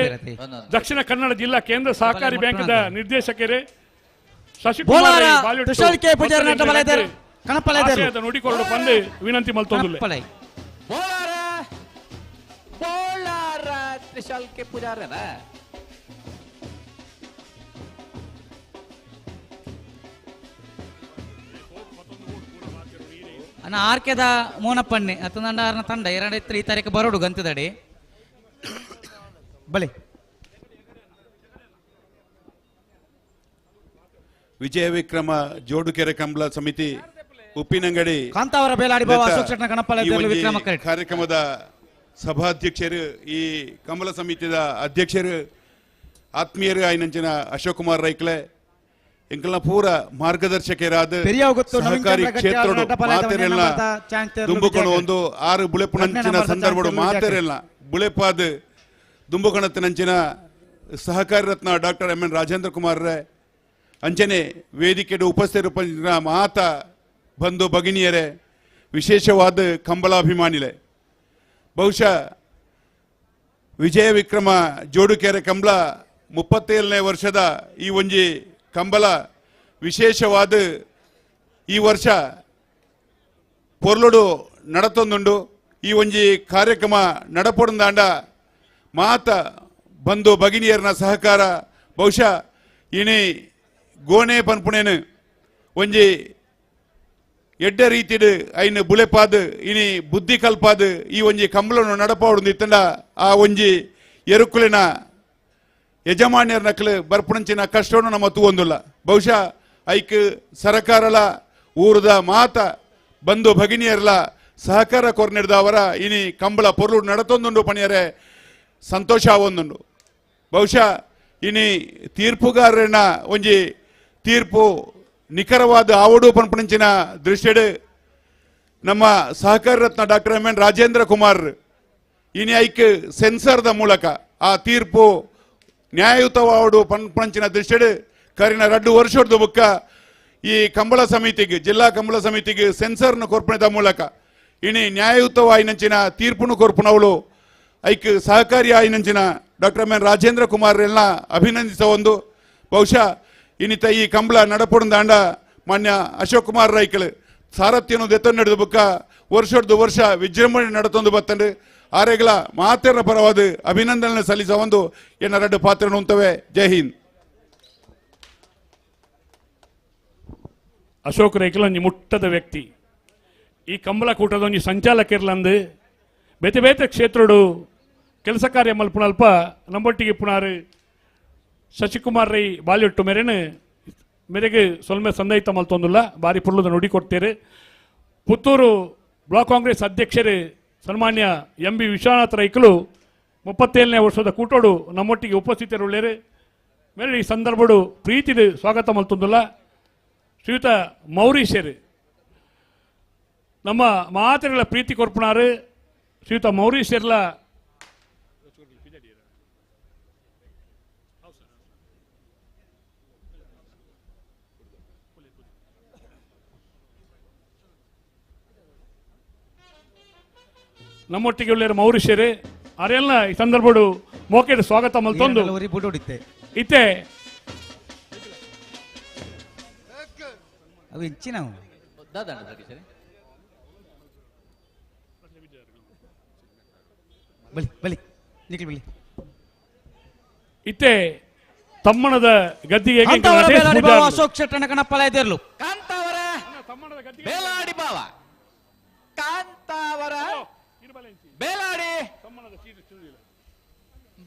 [SPEAKER 3] ದಕ್ಷಿಣ ಕನ್ನಡ ಜಿಲ್ಲಾ ಕೇಂದ್ರ ಸಹಕಾರಿ ಬ್ಯಾಂಕ್ದ ನಿರ್ದೇಶಕರೇ ಶಶಿಕುಮಾರ್ ನುಡಿಕೊಳ್ಳು ಬಂದು ವಿನಂತಿ ಮಲ್ತೊಂದುಲ್ಲೆ.
[SPEAKER 4] ಅಣ್ಣ ಆರ್ಕೆದ ಮೋನಪ್ಪಣ್ಣೆ ಹತ್ತೊಂದಂಡ ಆರನ ತಂಡ ಎರಡು ಈ ತಾರೀಕು ಬರೋಡು ಗಂತದಡಿ ಬಲೆ.
[SPEAKER 11] ವಿಜಯ ವಿಕ್ರಮ ಜೋಡುಕೆರೆ ಕಂಬಳ ಸಮಿತಿ ಉಪ್ಪಿನಂಗಡಿ
[SPEAKER 4] ಕಾಂತಾವರ ಬೇಲಾಡಿ ಬಾವ ಅಶೋಕ್ ಶೆಟ್ಟನ ಗಣಪಾಲ ವಿಕ್ರಮ
[SPEAKER 11] ಕಾರ್ಯಕ್ರಮದ ಸಭಾಧ್ಯಕ್ಷರು, ಈ ಕಂಬಳ ಸಮಿತಿಯ ಅಧ್ಯಕ್ಷರು, ಆತ್ಮೀಯರು ಆಯ್ನಂಚಿನ ಅಶೋಕ್ ಕುಮಾರ್ ರೈಕ್ಲೆ, ಎಂಕಲ್ನ ಪೂರ ಮಾರ್ಗದರ್ಶಕರಾದ ಸಹಕಾರಿ ಕ್ಷೇತ್ರೋಡು ಮಾತೆರೆಲ್ಲ ದುಂಬುಕೊಂಡು ಒಂದು ಆರು ಬುಳೆಪುನಂಚಿನ ಸಂದರ್ಭಡು ಮಾತೆರೆಲ್ಲ ಬುಳೆಪಾದ ದುಂಬುಕಣತಿನಂಚಿನ ಸಹಕಾರಿ ರತ್ನ ಡಾಕ್ಟರ್ ಎಂ ಎನ್ ರಾಜೇಂದ್ರ ಕುಮಾರ್ ರೇ, ಅಂಚನೆ ವೇದಿಕೆಡು ಉಪಸ್ಥಿತರು ಮಾತ ಬಂಧು ಭಗಿನಿಯರೇ, ವಿಶೇಷವಾದ ಕಂಬಳಾಭಿಮಾನಿಲೆ, ಬಹುಶಃ ವಿಜಯ ವಿಕ್ರಮ ಜೋಡುಕೆರೆ ಕಂಬಳ 37ನೇ ವರ್ಷದ ಈ ಒಂಜಿ ಕಂಬಳ ವಿಶೇಷವಾದ ಈ ವರ್ಷ ಪೊರ್ಲುಡು ನಡತೊಂದುಂಡು. ಈ ಒಂಜಿ ಕಾರ್ಯಕ್ರಮ ನಡಪೊಡುಂದಾಂಡ ಮಾತ ಬಂಧು ಭಗಿನಿಯರ್ನ ಸಹಕಾರ ಬಹುಶಃ ಇನಿ ಗೋಣೆ ಪನ್ಪುಣೇನು ಒಂಜಿ ಎಡ್ಡೆ ರೀತಿಡು ಐನು ಬುಳೆಪಾದು ಇನಿ ಬುದ್ಧಿ ಕಲ್ಪಾದು ಈ ಒಂಜಿ ಕಂಬಳನ್ನು ನಡಪಾಡು ಇತ್ತಂಡ ಆ ಒಂಜಿ ಎರುಕುಲಿನ ಯಜಮಾನ್ಯರ ನಕಲು ಬರ್ಪುಣಂಚಿನ ಕಷ್ಟವನ್ನು ನಮ್ಮ ತೂವೊಂದುಲ್ಲ. ಬಹುಶಃ ಐಕ್ ಸರಕಾರಲ ಊರದ ಮಾತ ಬಂಧು ಭಗಿನಿಯರ್ಲ ಸಹಕಾರ ಕೊರ್ನಿಡ್ದ ಅವರ ಇನಿ ಕಂಬಳ ಪೊರ್ಲು ನಡತೊಂದುಂಡು ಪಣಿಯರೆ ಸಂತೋಷ ಒಂದುಂಡು. ಬಹುಶಃ ಇನಿ ತೀರ್ಪುಗಾರನ ಒಂಜಿ ತೀರ್ಪು ನಿಖರವಾದ ಆವಡು ಪನ್ಪುಣಂಚಿನ ದೃಷ್ಟಿಡು ನಮ್ಮ ಸಹಕಾರ ರತ್ನ doctor M N Rajendra Kumar ಇನಿ ಐಕ್ ಸೆನ್ಸರ್ದ ಮೂಲಕ ಆ ತೀರ್ಪು ನ್ಯಾಯಯುತವಾವಡು ಪನ್ಪುಣಂಚಿನ ದೃಷ್ಟಿಡು ಕರಿನ 2 ವರ್ಷದ ಬುಕ್ಕ ಈ ಕಂಬಳ ಸಮಿತಿಗೆ ಜಿಲ್ಲಾ ಕಂಬಳ ಸಮಿತಿಗೆ ಸೆನ್ಸರ್ನ ಕೊರ್ಪಣದ ಮೂಲಕ ಇನಿ ನ್ಯಾಯಯುತವಾಯಿನಂಚಿನ ತೀರ್ಪುನು ಕೊರ್ಪುನವಳು ಐಕ್ ಸಹಕಾರಿ ಆಯಿನಂಚಿನ doctor M N Rajendra Kumar ಎಲ್ಲ ಅಭಿನಂದಿಸ ಒಂದು. ಬಹುಶಃ ಇನ್ನಿತ ಈ ಕಂಬಳ ನಡಪುಡುಂದಾಂಡ ಮಾನ್ಯ ಅಶೋಕ್ ಕುಮಾರ್ ರೈಕಳು ಸಾರಥ್ಯನು ದೆತ್ತ ನಡೆದ ಬುಕ್ಕ ವರ್ಷದ ವರ್ಷ ವಿಜೃಂಭಣೆ ನಡತೊಂದು ಬತ್ತಂಡು ಆರೆಗಳ ಮಾತೆರ ಪರವಾದ ಅಭಿನಂದನೆ ಸಲ್ಲಿಸ ಒಂದು ಎನ್ನ ಎರಡು ಪಾತ್ರ ಉಂತವೆ. ಜೈ ಹಿಂದ್.
[SPEAKER 3] ಅಶೋಕ್ ರೈಕಲ್ ಒಂಜಿ ಮುಟ್ಟದ ವ್ಯಕ್ತಿ, ಈ ಕಂಬಳ ಕೂಟದ ಒಂಜಿ ಸಂಚಾಲಕಿರ್ಲಂದು ಬೇತೆ ಬೇತೆ ಕ್ಷೇತ್ರಡು ಕೆಲಸ ಕಾರ್ಯ ಮಲ್ಪುನಲ್ಪ ನಮ್ಮೊಟ್ಟಿಗೆ ಪುನಾರು ಶಶಿಕುಮಾರ್ ರೈ ಬಾಲ್ಯೊಟ್ಟು ಮೇರೆನು ಮೇರೆಗೆ ಸೊಲ್ಮೆ ಸಂದೈತ ಮಲ್ತೊಂದುಲ್ಲ ಬಾರಿ ಪುರ್ಲದ ನುಡಿ ಕೊಡ್ತೇರು. ಪುತ್ತೂರು ಬ್ಲಾಕ್ ಕಾಂಗ್ರೆಸ್ ಅಧ್ಯಕ್ಷರು ಸನ್ಮಾನ್ಯ ಎಂ ಬಿ ವಿಶ್ವನಾಥ ರೈಕಲು 37ನೇ ವರ್ಷದ ಕೂಟೋಡು ನಮ್ಮೊಟ್ಟಿಗೆ ಉಪಸ್ಥಿತರುಳ್ಳೇರು. ಮೇರೆ ಈ ಸಂದರ್ಭಡು ಪ್ರೀತಿದು ಸ್ವಾಗತ ಮಲ್ತೊಂದುಲ್ಲ. ಶ್ರೀಯುತ ಮೌರೀಶರು ನಮ್ಮ ಮಾತುಗಳ ಪ್ರೀತಿ ಕೊರ್ಪುಣಾರು ಶ್ರೀಯುತ ಮೌರೀಶರ್ಲ ನಮ್ಮೊಟ್ಟಿಗೆ ಉಳ್ಳೇರು ಮೌರೀಶರು ಅರೆಲ್ಲ ಈ ಸಂದರ್ಭಡು ಮೋಕೆಡ್ ಸ್ವಾಗತ ಮಲ್ತೊಂದು ಇತ್ತೆ ಇತ್ತೆ ತಮ್ಮಣದ ಗದ್ದಿಗೆ
[SPEAKER 4] ಅಶೋಕ್ ಶೆಟ್ಟನ ಕಣಪ್ಪಲ ಇದ್ದಿರ್ಲು
[SPEAKER 6] ಬೇಲಾಡಿ ಬಾವ ಕಾಂತಾವರ ಬೇಲಾಡಿ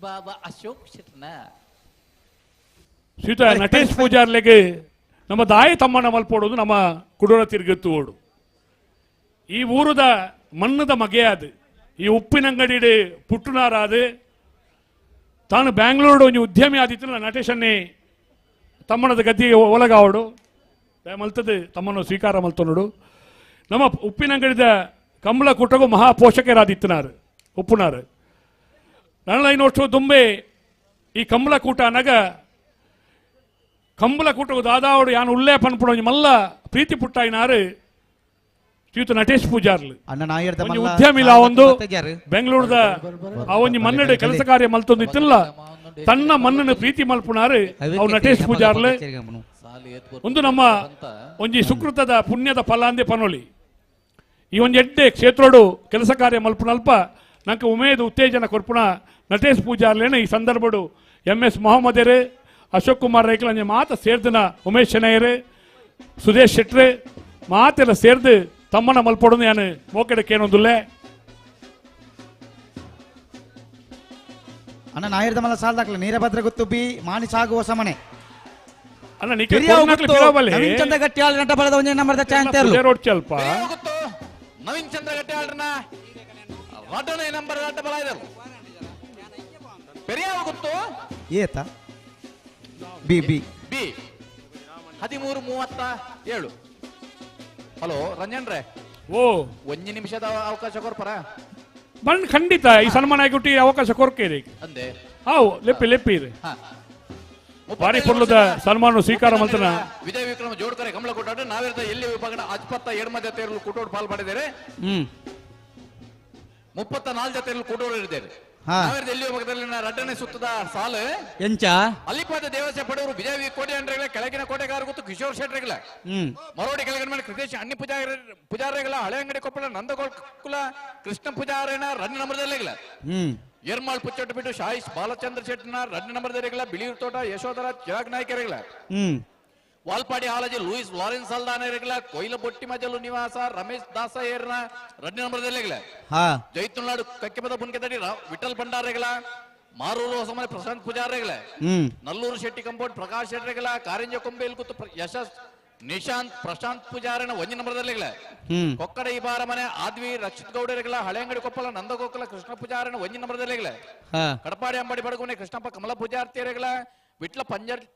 [SPEAKER 6] ಬಾಬಾ ಅಶೋಕ್ ಶೆಟ್ಟನ
[SPEAKER 3] ಶ್ರೀತ ನಟೇಶ್ ಪೂಜಾರ್ಲೆಗೆ ನಮ್ಮ ದಾಯಿ ತಮ್ಮನ ಮಲ್ಪೋಡುದು ನಮ್ಮ ಕುಡೋರ ತಿರುಗತ್ತು ಓಡು. ಈ ಊರದ ಮಣ್ಣದ ಮಗೆಯಾದ ಈ ಉಪ್ಪಿನಂಗಡಿ ಪುಟ್ಟುನಾರಾದ ತಾನು ಬ್ಯಾಂಗ್ಳೂರು ಒಂಜಿ ಉದ್ಯಮಿ ಆದಿತ್ತಲ್ಲ ನಟೇಶನ್ನೇ ತಮ್ಮನದ ಗದ್ದಿಗೆ ಒಳಗಾವಡು ಮಲ್ತದೆ ತಮ್ಮನ್ನು ಸ್ವೀಕಾರ ಮಲ್ತೊನುಡು. ನಮ್ಮ ಉಪ್ಪಿನಂಗಡಿದ ಕಂಬಳ ಕೂಟಗೂ ಮಹಾ ಪೋಷಕರಾದಿತ್ತನಾರು ಉಪ್ಪುನಾರು. ನನ್ನ ಐನೋಷ್ಟು ದುಂಬೆ ಈ ಕಂಬಳ ಕೂಟ ಅನಗ ಕಂಬಳ ಕೂಟವು ದಾದಾವಡು ಯಾನು ಉಲ್ಲೇ ಪನ್ಪುಡ ಮಲ್ಲ ಪ್ರೀತಿ ಪುಟ್ಟಾಯಿನಾರು ಶ್ರೀಯುತ ನಟೇಶ್ ಪೂಜಾರ್ಲು
[SPEAKER 4] ಅಣ್ಣ
[SPEAKER 3] ಉದ್ಯಮಿಲ ಒಂದು ಬೆಂಗಳೂರದ ಆ ಒಂಜಿ ಮನ್ನಡೆ ಕೆಲಸ ಕಾರ್ಯ ಮಲ್ತೊಂದು ಇತ್ತಿಲ್ಲ ತನ್ನ ಮನ್ನನ್ನು ಪ್ರೀತಿ ಮಲ್ಪುನಾರು ಅವು ನಟೇಶ್ ಪೂಜಾರ್ಲು. ಒಂದು ನಮ್ಮ ಒಂಜಿ ಸುಕೃತದ ಪುಣ್ಯದ ಫಲಾಂದೆ ಪನೊಲಿ ಈ ಒಂಜಿ ಎಡ್ಡೆ ಕ್ಷೇತ್ರೋಡು ಕೆಲಸ ಕಾರ್ಯ ಮಲ್ಪುನಲ್ಪ ನಂಗೆ ಉಮೇದು ಉತ್ತೇಜನ ಕೊರ್ಪುಣ ನಟೇಶ್ ಪೂಜಾರ್ಲೇನ ಈ ಸಂದರ್ಭಡು ಎಂ ಎಸ್ ಮೊಹಮ್ಮದೇರು ಅಶೋಕ್ ಕುಮಾರ್ ರೈಕಲಂಜೆ ಮಾತ ಸೇರ್ದನ ಉಮೇಶ್ ಶೆಣೈಯರು ಸುದೇಶ್ ಶೆಟ್ರೆ ಮಾತೆಲ್ಲ ಸೇರ್ದು ತಮ್ಮನ ಮಲ್ಪೊಡನು ಯಾನು ಮೋಕೆಡಕ್ಕೇನೊಂದುಲ್ಲೆ.
[SPEAKER 4] ಅಣ್ಣ ನಾಯರ್ದ ಮಲ್ಲ ಸಾಲ್ದಾಕ್ಲ ನೀರಭದ್ರ ಗುತ್ತು ಬಿ ಮಾಣಿ ಸಾಗುವ ಸಮನೆ
[SPEAKER 3] ಅಣ್ಣ ನಿಕ್ಕೆ ಕೊರ್ನಾಕ್ಲೆ ಪಿರಾವಲೆ.
[SPEAKER 4] ನವೀನ್ ಚಂದ್ರ ಗಟ್ಟಿಯಾಳ್ ನಟ ಬಲದ ಒಂಜೆ ನಂಬರ್ದ ಚಾಂತೇರ್ಲು.
[SPEAKER 3] ರೋಡ್ ಚಲ್ಪ
[SPEAKER 6] ನವೀನ್ ಚಂದ್ರ ಗಟ್ಟಿಯಾಳ್ರನ ರಡ್ಡನೇ ನಂಬರ್ ನಟ ಬಲ ಇದರು ಪೆರಿಯಾವ ಗುತ್ತು
[SPEAKER 4] ಏತ B B
[SPEAKER 6] B 13:37. Hello Ranjan ರೇ,
[SPEAKER 3] ಓ
[SPEAKER 6] ಒಂಜಿ ನಿಮಿಷದ ಅವಕಾಶ ಕೊರ್ಪರ
[SPEAKER 3] ಬಣ್ಣ ಖಂಡಿತ ಈ ಸನ್ಮಾನ ಆಗಿಬಿಟ್ಟು ಅವಕಾಶ ಕೊರ್ಕೆ
[SPEAKER 6] ಅಂದೆ
[SPEAKER 3] ಹಾವು ಲೆಪ್ಪಿ ಲೆಪ್ಪಿ ಇದೆ ಭಾರಿ ಪೊರ್ಲದ ಸನ್ಮಾನ ಸ್ವೀಕಾರ ಮಲ್ತನ
[SPEAKER 6] ವಿಜಯ ವಿಕ್ರಮ ಜೋಡ್ಕರೆ ಕಮಲ ಕೊಟ್ಟಾಟ ನಾವಿರ್ದ ಎಲ್ಲಿ ವಿಭಾಗದ ಅಜ್ಪತ್ತ ಎಡ್ಮ ಜತೆಯರು ಕೂಟೋಡ್ ಪಾಲ್ ಮಾಡಿದ್ದಾರೆ. 34 ಜತೆಯರು ಕೂಟೋಡ್ ಇದ್ದಾರೆ. ನಾವಿರ್ದ ಎಲ್ಲಿ ವಿಭಾಗದಲ್ಲಿ ರಡ್ಡನೇ ಸುತ್ತದ ಸಾಲು
[SPEAKER 4] ಎಂಚ
[SPEAKER 6] ಅಲ್ಲಿಪಾದ ದೇವಸ್ಯ ಪಡೆಯವರು ವಿಜಯ ವಿ ಕೋಟೆ ಅಂಡ್ರೆಗಳ ಕೆಳಗಿನ ಕೋಟೆಗಾರ ಗೊತ್ತು ಕಿಶೋರ್ ಶೆಟ್ರೆಗಳ ಮರೋಡಿ ಕೆಳಗಿನ ಮೇಲೆ ಕೃತೇಶ್ ಅಣ್ಣಿ ಪೂಜಾರಿ ಪೂಜಾರಿಗಳ ಹಳೆ ಅಂಗಡಿ ಕೊಪ್ಪಳ ನಂದಗೋಕುಲ ಕೃಷ್ಣ ಪೂಜಾರಿನ ರಡ್ ನಂಬರ್ದಲ್ಲಿಗಳ ಎರ್ಮಾಳ್ ಪುಚ್ಚಟ್ಟು ಬಿಟ್ಟು ಶಾಯಿಶ್ ಬಾಲಚಂದ್ರ ಶೆಟ್ಟಿನ ರಡ್ ನಂಬರ್ದರಿಗಳ ಬಿಳಿಯೂರು ತೋಟ ಯಶೋಧರ ಚಿರಾಗ್ ನಾಯ್ಕರಿಗಳ ವಾಲ್ಪಾಡಿ ಹಾಲಜಿ ಲೂಯಿಸ್ ಲಾರೆನ್ಸ್ ಅಲ್ದಾನರಿಗಳ ಕೊಯ್ಲ ಬೊಟ್ಟಿ ಮಜಲು ನಿವಾಸ ರಮೇಶ್ ದಾಸಯ್ಯರ್ನ ರಡ್ ನಂಬರ್ದಲ್ಲಿಗಳ ಜೈತುಲ್ನಾಡು ಕಕ್ಕೆಪದ ಬುನ್ಕೆದಡಿ ವಿಠಲ್ ಭಂಡಾರಿಗಳ ಮಾರೂರು ಹೊಸಮನೆ ಪ್ರಶಾಂತ್ ಪೂಜಾರಿಗಳ ನಲ್ಲೂರು ಶೆಟ್ಟಿ ಕಂಪೌಂಡ್ ಪ್ರಕಾಶ್ ಶೆಟ್ಟರಿಗಳ ಕಾರಿಂಜ ಕೊಂಬೇಲ್ ಕೂತು ಯಶಸ್ ನಿಶಾಂತ್ ಪ್ರಶಾಂತ್ ಪೂಜಾರಿನ ಒಂಜಿ ನಂಬರ್ದಲ್ಲಿಗಳ ಕೊಕ್ಕಡ ಇಬಾರ ಮನೆ ಆದ್ವಿ ರಕ್ಷಿತ್ ಗೌಡರಿಗಳ ಹಳೆಂಗಡಿ ಕೊಪ್ಪಳ ನಂದಗೋಕುಲ ಕೃಷ್ಣ ಪೂಜಾರಿನ ಒಂಜಿ ನಂಬರ್ದಲ್ಲಿಗಳ ಕಡಪಾಡಿ ಅಂಬಾಡಿ ಬಡಗುನೆ ಕೃಷ್ಣಪ್ಪ ಕಮಲ ಪೂಜಾರ್ತಿಯರಿಗಳ ವಿಟ್ಲ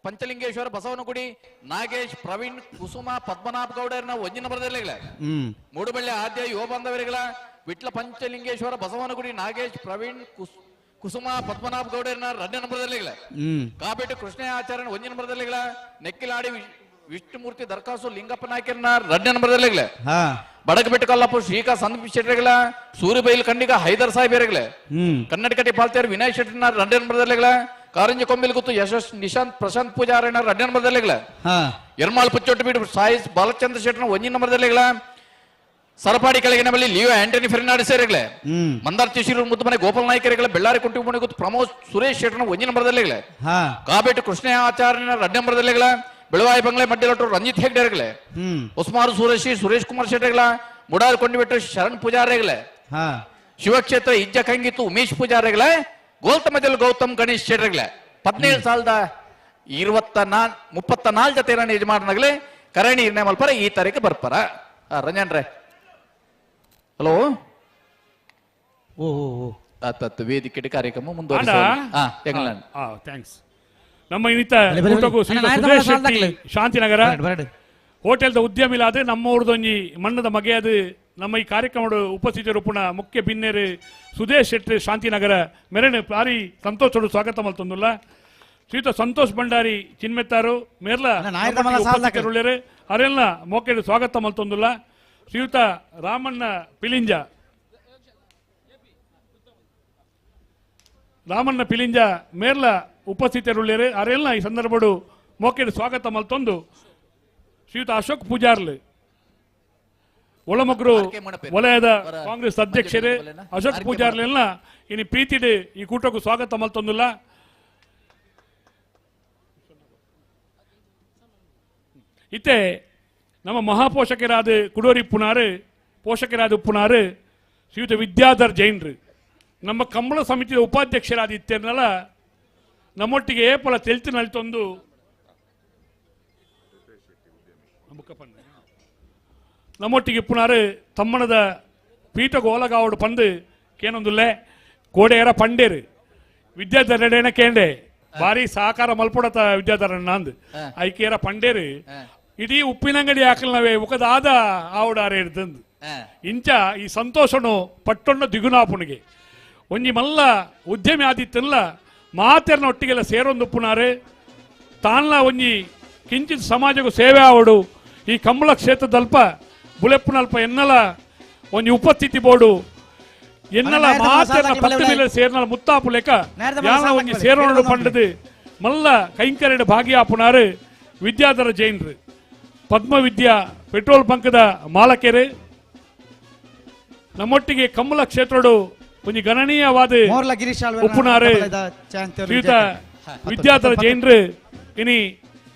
[SPEAKER 6] ಪಂಚಲಿಂಗೇಶ್ವರ ಬಸವನಗುಡಿ ನಾಗೇಶ್ ಪ್ರವೀಣ್ ಕುಸುಮ ಪದ್ಮನಾಭ ಗೌಡರನ ಒಂಜಿ ನಂಬರ್ದಲ್ಲಿಗಳ ಮೂಡುಬಳ್ಳಿ ಆದ್ಯ ಯುವ ಬಾಂಧವರಿಗಳ ವಿಟ್ಲ ಪಂಚಲಿಂಗೇಶ್ವರ ಬಸವನಗುಡಿ ನಾಗೇಶ್ ಪ್ರವೀಣ್ ಕುಸುಮ ಪದ್ಮನಾಭ ಗೌಡರನ ರಡ್ಡ ನಂಬರ್ದಲ್ಲಿಗಳ ಕಾಬೇಟು ಕೃಷ್ಣ ಆಚಾರ್ಯನ ಒಂಜಿ ನಂಬರ್ದಲ್ಲಿಗಳ ನೆಕ್ಕಿಲಾಡಿ ವಿಷ್ಣುಮೂರ್ತಿ ದರ್ಖಾಸು ಲಿಂಗಪ್ಪ ನಾಯ್ಕರನ ರಡ್ಡ ನಂಬರ್ದಲ್ಲಿಗಳ ಬಡಗಬೆಟ್ಟು ಕಲ್ಲಪ್ಪ ಶ್ರೀಕಾ ಸಂದೀಪ್ ಶೆಟ್ಟರ್ಗಳ ಸೂರ್ಯಬೈಲ್ ಖಂಡಿಗ ಹೈದರ್ ಸಾಹೇಬರಿಗಳ ಕನ್ನಡಕಟ್ಟಿ ಪಾಲ್ತೇರ್ ವಿನಯ್ ಶೆಟ್ಟರ್ನ ರಡ್ಡ ನಂಬರ್ದಲ್ಲಿಗಳ ಕಾರಂಜಿ ಕೊಂಬಿಲ್ ಗುತ್ತು ಯಶಸ್ ನಿಶಾಂತ್ ಪ್ರಶಾಂತ್ ಪೂಜಾರನ ರಡ್ಡ ನಂಬರ್ದಲ್ಲಿಗಳ ಎರ್ಮಾಳ್ ಪುಚ್ಚೊಟ್ಟು ಬೀಡು ಸಾಯಿಸ್ ಬಾಲಚಂದ್ರ ಶೆಟ್ಟರ್ನ ಒಂಜಿ ನಂಬರ್ದಲ್ಲಿಗಳ ಸರಪಾಡಿ ಕೆಳಗಿನ ಬಳಿ ಲಿಯೋ ಆಂಟನಿ ಫೆರ್ನಾಂಡಿಸ್ ಸೇರಿಗಳೇ ಮಂದಾರ್ ತಿಶಿರು ಮುದ್ದುಮನೆ ಗೋಪಾಲ್ ನಾಯ್ಕರಿಗಳ ಬೆಳ್ಳಾರಿ ಕುಂಟಿ ಗೊತ್ತು ಪ್ರಮೋದ್ ಸುರೇಶ್ ಶೆಟ್ಟರ್ನ ಒಂಜಿ ನಂಬರ್ದಲ್ಲಿಗಳೇ ಕಾಬೇಟು ಕೃಷ್ಣ ಆಚಾರ್ಯನ ರಡ್ಡ ನಂಬರ್ದಲ್ಲಿಗಳ ಬೆಳವಾಯಿ ಬಂಗ್ಲೆ ಮಡ್ಡಿಲೊಟ್ಟು ರಂಜಿತ್ ಹೆಗ್ಡೆರ್ಗಳೇ ಉಸ್ಮಾರು ಸುರೇಶಿ ಸುರೇಶ್ ಕುಮಾರ್ ಶೆಟ್ಟರ್ಗಳ ಮುಡಾರ್ ಕೊಂಡಿಬಿಟ್ಟು ಶರಣ್ ಪೂಜಾರಿಗಳೇ ಶಿವಕ್ಷೇತ್ರ ಇಜ್ಜ ಕಂಗಿತ್ತು ಉಮೇಶ್ ಪೂಜಾರಿಗಳೇ ಗೋಲ್ತಮಜಲ್ ಗೌತಮ್ ಗಣೇಶ್ ಶೆಟ್ಟರ್ಗಳೇ 17,024 ಜೊತೆ ಯಜಮಾನನಾಗಲಿ ಕರಣಿ ನಿರ್ಣಯ ಮಲ್ಪರ ಈ ತಾರೀಕು ಬರ್ಪರ. ರಂಜನ್ ರೇ ಹಲೋ
[SPEAKER 4] ಓ
[SPEAKER 6] ಆತತ್ತು ವೇದಿಕೆ ಕಾರ್ಯಕ್ರಮ ಮುಂದುವರಿಸ.
[SPEAKER 3] Thanks. ನಮ್ಮ ಇನ್ನಿತ ಸುದೇಶ್ ಶೆಟ್ಟಿ ಶಾಂತಿನಗರ ಹೋಟೆಲ್ದ ಉದ್ಯಮಿಲ ಅದೇ ನಮ್ಮ ಊರ್ದೊಂಜಿ ಮಣ್ಣದ ಮಗೆಯಾದ ನಮ್ಮ ಈ ಕಾರ್ಯಕ್ರಮದ ಉಪಸ್ಥಿತರು ಪುನಃ ಮುಖ್ಯ ಬಿನ್ನೇರು ಸುದೇಶ್ ಶೆಟ್ಟಿ ಶಾಂತಿನಗರ ಮೆರೆನು ಭಾರಿ ಸಂತೋಷಡು ಸ್ವಾಗತ ಮಲ್ತೊಂದುಲ್ಲ. ಶ್ರೀಯುತ ಸಂತೋಷ್ ಭಂಡಾರಿ ಚಿನ್ಮೆತ್ತಾರು ಮೇರ್ಲ ಉಪಸ್ಥಿತರುಳ್ಳೇರು ಅರೆಲ್ಲ ಮೋಕೆಡು ಸ್ವಾಗತ ಮಲ್ತೊಂದುಲ್ಲ. ಶ್ರೀಯುತ ರಾಮಣ್ಣ ಪಿಲಿಂಜ ರಾಮಣ್ಣ ಪಿಲಿಂಜ ಮೇರ್ಲ ಉಪಸ್ಥಿತರುಳ್ಳೇರು ಅರೆಲ್ಲ ಈ ಸಂದರ್ಭಡು ಮೋಕೆಡು ಸ್ವಾಗತ ಮಲ್ತೊಂದು ಶ್ರೀಯುತ ಅಶೋಕ್ ಪೂಜಾರ್ಲು ಒಳಮಗ್ರು ವಲಯದ ಕಾಂಗ್ರೆಸ್ ಅಧ್ಯಕ್ಷರೇ ಅಶೋಕ್ ಪೂಜಾರ್ಲೆಲ್ಲ ಇನ್ನು ಪ್ರೀತಿಡೆ ಈ ಕೂಟಕ್ಕೂ ಸ್ವಾಗತ ಮಲ್ತೊಂದುಲ್ಲ. ಇತ್ತೆ ನಮ್ಮ ಮಹಾಪೋಷಕರಾದ ಕುಡೋರಿ ಪುನಾರು ಪೋಷಕರಾದ ಪುನಾರು ಶ್ರೀಯುತ ವಿದ್ಯಾಧರ್ ಜೈನ್ರು ನಮ್ಮ ಕಂಬಳ ಸಮಿತಿಯ ಉಪಾಧ್ಯಕ್ಷರಾದ ಇತ್ತೇನಲ್ಲ ನಮ್ಮೊಟ್ಟಿಗೆ ಏಪಲ ತೆಲ್ತು ನಲಿತೊಂದು ನಮ್ಮೊಟ್ಟಿಗೆ ಪುನಾರು ತಮ್ಮಣದ ಪೀಠ ಗೋಲಗಾವಡು ಪಂದು ಕೇನೊಂದುಲ್ಲೆ ಕೋಡೆಯರ ಪಂಡೇರು ವಿದ್ಯಾಧರಡೇನ ಕೇಂಡೆ ಭಾರಿ ಸಹಕಾರ ಮಲ್ಪೊಡತ ವಿದ್ಯಾಧರಣ್ಣ ಅಂದು ಐಕೇರ ಪಂಡೇರು ಇಡೀ ಉಪ್ಪಿನಂಗಡಿ ಹಾಕಲ್ನವೇ ಉಕದಾದ ಆವಡಾರೆ ಇರ್ತಂದು ಇಂಚ ಈ ಸಂತೋಷನು ಪಟ್ಟೊಣ್ಣ ದಿಗುನಾಪುನಿಗೆ ಒಂಜಿ ಮಲ್ಲ ಉದ್ಯಮಿ ಆದಿತ್ತಲ್ಲ ಮಾತೆರ್ನ ಒಟ್ಟಿಗೆಲ್ಲ ಸೇರೊಂದು ಉಪ್ಪುನಾರೆ ತಾನ್ಲ ಒಂಜಿ ಕಿಂಚಿತ್ ಸಮಾಜಕ್ಕೂ ಸೇವೆ ಆವಡು ಈ ಕಂಬಳ ಕ್ಷೇತ್ರದಲ್ಪ ಬುಲೆಪ್ಪುನಲ್ಪ ಎನ್ನಲ ಒಂಜಿ ಉಪಸ್ಥಿತಿ ಬೋಡು ಎನ್ನಲ ಮಾತೆರ್ನ 10 ಮೇಲೆ ಸೇರ್ನಲ ಮುತ್ತಾಪು ಲೆಕ್ಕ ಯಾನ ಒಂಜಿ ಸೇರೋಣ ಪಂಡದು ಮಲ್ಲ ಕೈಂಕರ್ಯಡ್ ಭಾಗಿಯಾಪುನಾರು ವಿದ್ಯಾಧರ ಜೈನ್ರು ಪದ್ಮವಿದ್ಯಾ ಪೆಟ್ರೋಲ್ ಬಂಕದ ಮಾಲಕರು ನಮ್ಮೊಟ್ಟಿಗೆ ಕಮ್ಮಲ ಕ್ಷೇತ್ರಡು ಒಂಜಿ ಗಣನೀಯವಾದ ಉಪ್ಪುನಾರು ಶ್ರೀಯುತ ವಿದ್ಯಾಧರ ಜೈನ್ರು ಇನಿ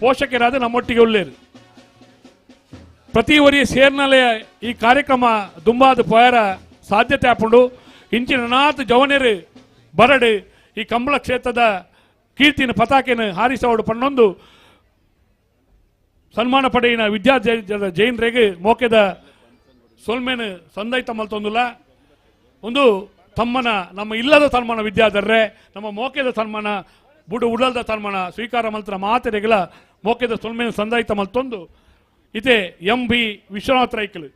[SPEAKER 3] ಪೋಷಕರಾದ ನಮ್ಮೊಟ್ಟಿಗೆ ಉಳ್ಳೇರು. ಪ್ರತಿ ಒರಿ ಸೇರ್ನಲೆ ಈ ಕಾರ್ಯಕ್ರಮ ದುಂಬಾದ ಪೋಯರ ಸಾಧ್ಯತೆ ಆಪುಂಡು. ಇಂಚಿನ ನಾತ್ ಜವನೇರು ಬರಡು ಈ ಕಂಬಳ ಕ್ಷೇತ್ರದ ಕೀರ್ತಿನ ಪತಾಕೆಯನ್ನು ಹಾರಿಸೋಡು ಪನ್ನೊಂದು ಸನ್ಮಾನ ಪಡೆಯಿನ ವಿದ್ಯಾಧರ ಜೈನ್ರಿಗೆ ಮೋಕೆದ ಸೊಲ್ಮೇನು ಸಂದೈತ ಮಲ್ತೊಂದುಲ್ಲ. ಒಂದು ತಮ್ಮನ ನಮ್ಮ ಇಲ್ಲದ ಸನ್ಮಾನ ವಿದ್ಯಾಧರ್ರೆ ನಮ್ಮ ಮೋಕೆದ ಸನ್ಮಾನ ಬುಡು ಉಡಲ್ದ ಸನ್ಮಾನ ಸ್ವೀಕಾರ ಮಲ್ತನ ಮಾತೆರೆಗಳ ಮೋಕೆದ ಸೊಲ್ಮೇನು ಸಂದೈತ ಮಲ್ತೊಂದು ಇದೇ ಎಂ ಬಿ ವಿಶ್ವನಾಥ್ ರೈಕಲ್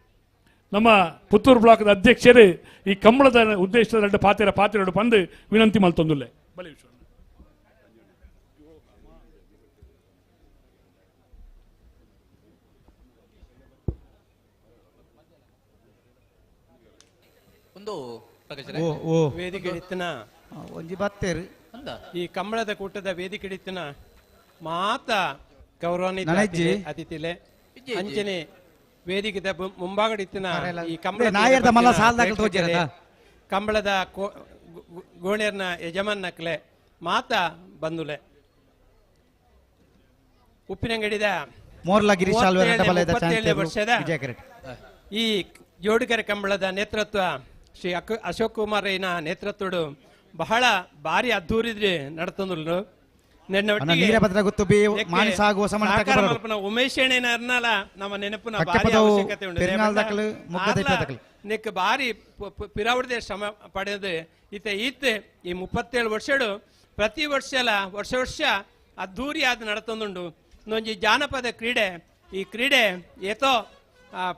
[SPEAKER 3] ನಮ್ಮ ಪುತ್ತೂರು ಬ್ಲಾಕ್ದ ಅಧ್ಯಕ್ಷರು ಈ ಕಂಬಳದ ಉದ್ದೇಶದ ಎರಡು ಪಾತಿರ ಪಾತಿರಡು ಬಂದು ವಿನಂತಿ ಮಲ್ತೊಂದುಲ್ಲೆ. ಬಲಿ ವಿಶ್ವನಾಥ್.
[SPEAKER 12] ವೇದಿಕೆ ಇತ್ತಿನ
[SPEAKER 16] ಒಂಜಿ ಬತ್ತೇರು
[SPEAKER 12] ಈ ಕಂಬಳದ ಕೂಟದ ವೇದಿಕೆ ಇತ್ತಿನ ಮಾತ ಗೌರವಾನ್ವಿತ ಅತಿಥಿಲೆ ಅಂಚನೆ ವೇದಿಕೆದ ಮುಂಭಾಗದ ಇತ್ತಿನ ಈ ಕಂಬಳದ ಗೋಣ್ಯರ್ನ ಯಜಮಾನಕ್ಲೆ ಮಾತ ಬಂದುಲೆ ಉಪ್ಪಿನಂಗಡಿದ ವರ್ಷದ ಈ ಜೋಡಿಕೆರೆ ಕಂಬಳದ ನೇತೃತ್ವ ಶ್ರೀ ಅಶೋಕ್ ಕುಮಾರ್ ರೈನ ನೇತೃತ್ವಡು ಬಹಳ ಭಾರಿ ಅದ್ದೂರಿದ್ರೆ ನಡತಂದ್ರು. ಉಮೇಶ್ ಅಣ್ಣನಲ್ಲ ನಮ್ಮ ನೆನಪಿನ ಭಾರಿ ಅವಶ್ಯಕತೆ ಉಂಟು. ನೆಕ್ ಭಾರಿ ಪಿರಾವಡದೆ ಶ್ರಮ ಪಡೆದು ಈತ ಈತೆ ಈ 37 ವರ್ಷಡು ಪ್ರತಿ ವರ್ಷ ವರ್ಷ ವರ್ಷ ಅದ್ದೂರಿಯಾದ ನಡತಂದುಂಡು. ಇನ್ನೊಂಜಿ ಜಾನಪದ ಕ್ರೀಡೆ, ಈ ಕ್ರೀಡೆ ಏತೋ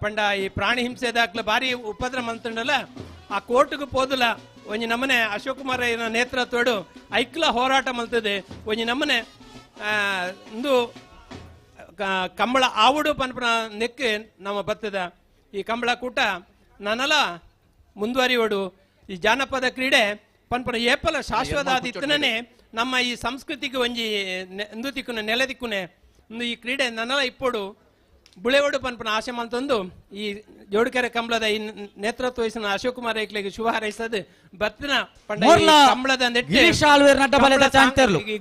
[SPEAKER 12] ಪಂಡ ಈ ಪ್ರಾಣಿ ಹಿಂಸೆ ದಾಖಲೆ ಭಾರಿ ಉಪದ್ರ ಮಂತುಂಡಲ್ಲ ಆ ಕೋರ್ಟ್ಗೆ ಪೋದಲ ಒಂಜಿ ನಮನೆ ಅಶೋಕ್ ಕುಮಾರ್ ನೇತೃತ್ವಡು ಐಕ್ಲ ಹೋರಾಟ ಮಲ್ತದೆ. ಒಂಜಿ ನಮನೆ ಇಂದು ಕಂಬಳ ಆವುಡು ಪನ್ಪನ ನೆಕ್ ನಮ್ಮ ಬತ್ತದ ಈ ಕಂಬಳ ಕೂಟ ನನಲ ಮುಂದುವರಿಯೋಡು. ಈ ಜಾನಪದ ಕ್ರೀಡೆ ಪನ್ಪನ ಏಪಲ ಶಾಶ್ವತ ಇತ್ತನೇ ನಮ್ಮ ಈ ಸಂಸ್ಕೃತಿಗೆ ಒಂಜಿ ಇಂದು ತಿಕ್ಕುನೆ ನೆಲೆ ತಿಕ್ಕುನೆ ಇಂದು ಈ ಕ್ರೀಡೆ ನನಲ ಇಪ್ಪೋಡು ಬುಳೆವಡು ಪನ್ಪನ ಆಶೆ ಮಂತೊಂದು ಈ ಜೋಡಿಕೆರೆ ಕಂಬಳದ ಈ ನೇತೃತ್ವ ವಹಿಸಿನ ಅಶೋಕ್ ಕುಮಾರ್ ಐಕ್ಲೆಗೆ ಶುಭ ಹಾರೈಸದು. ಬತ್ತಿನ ಕಂಬಳದ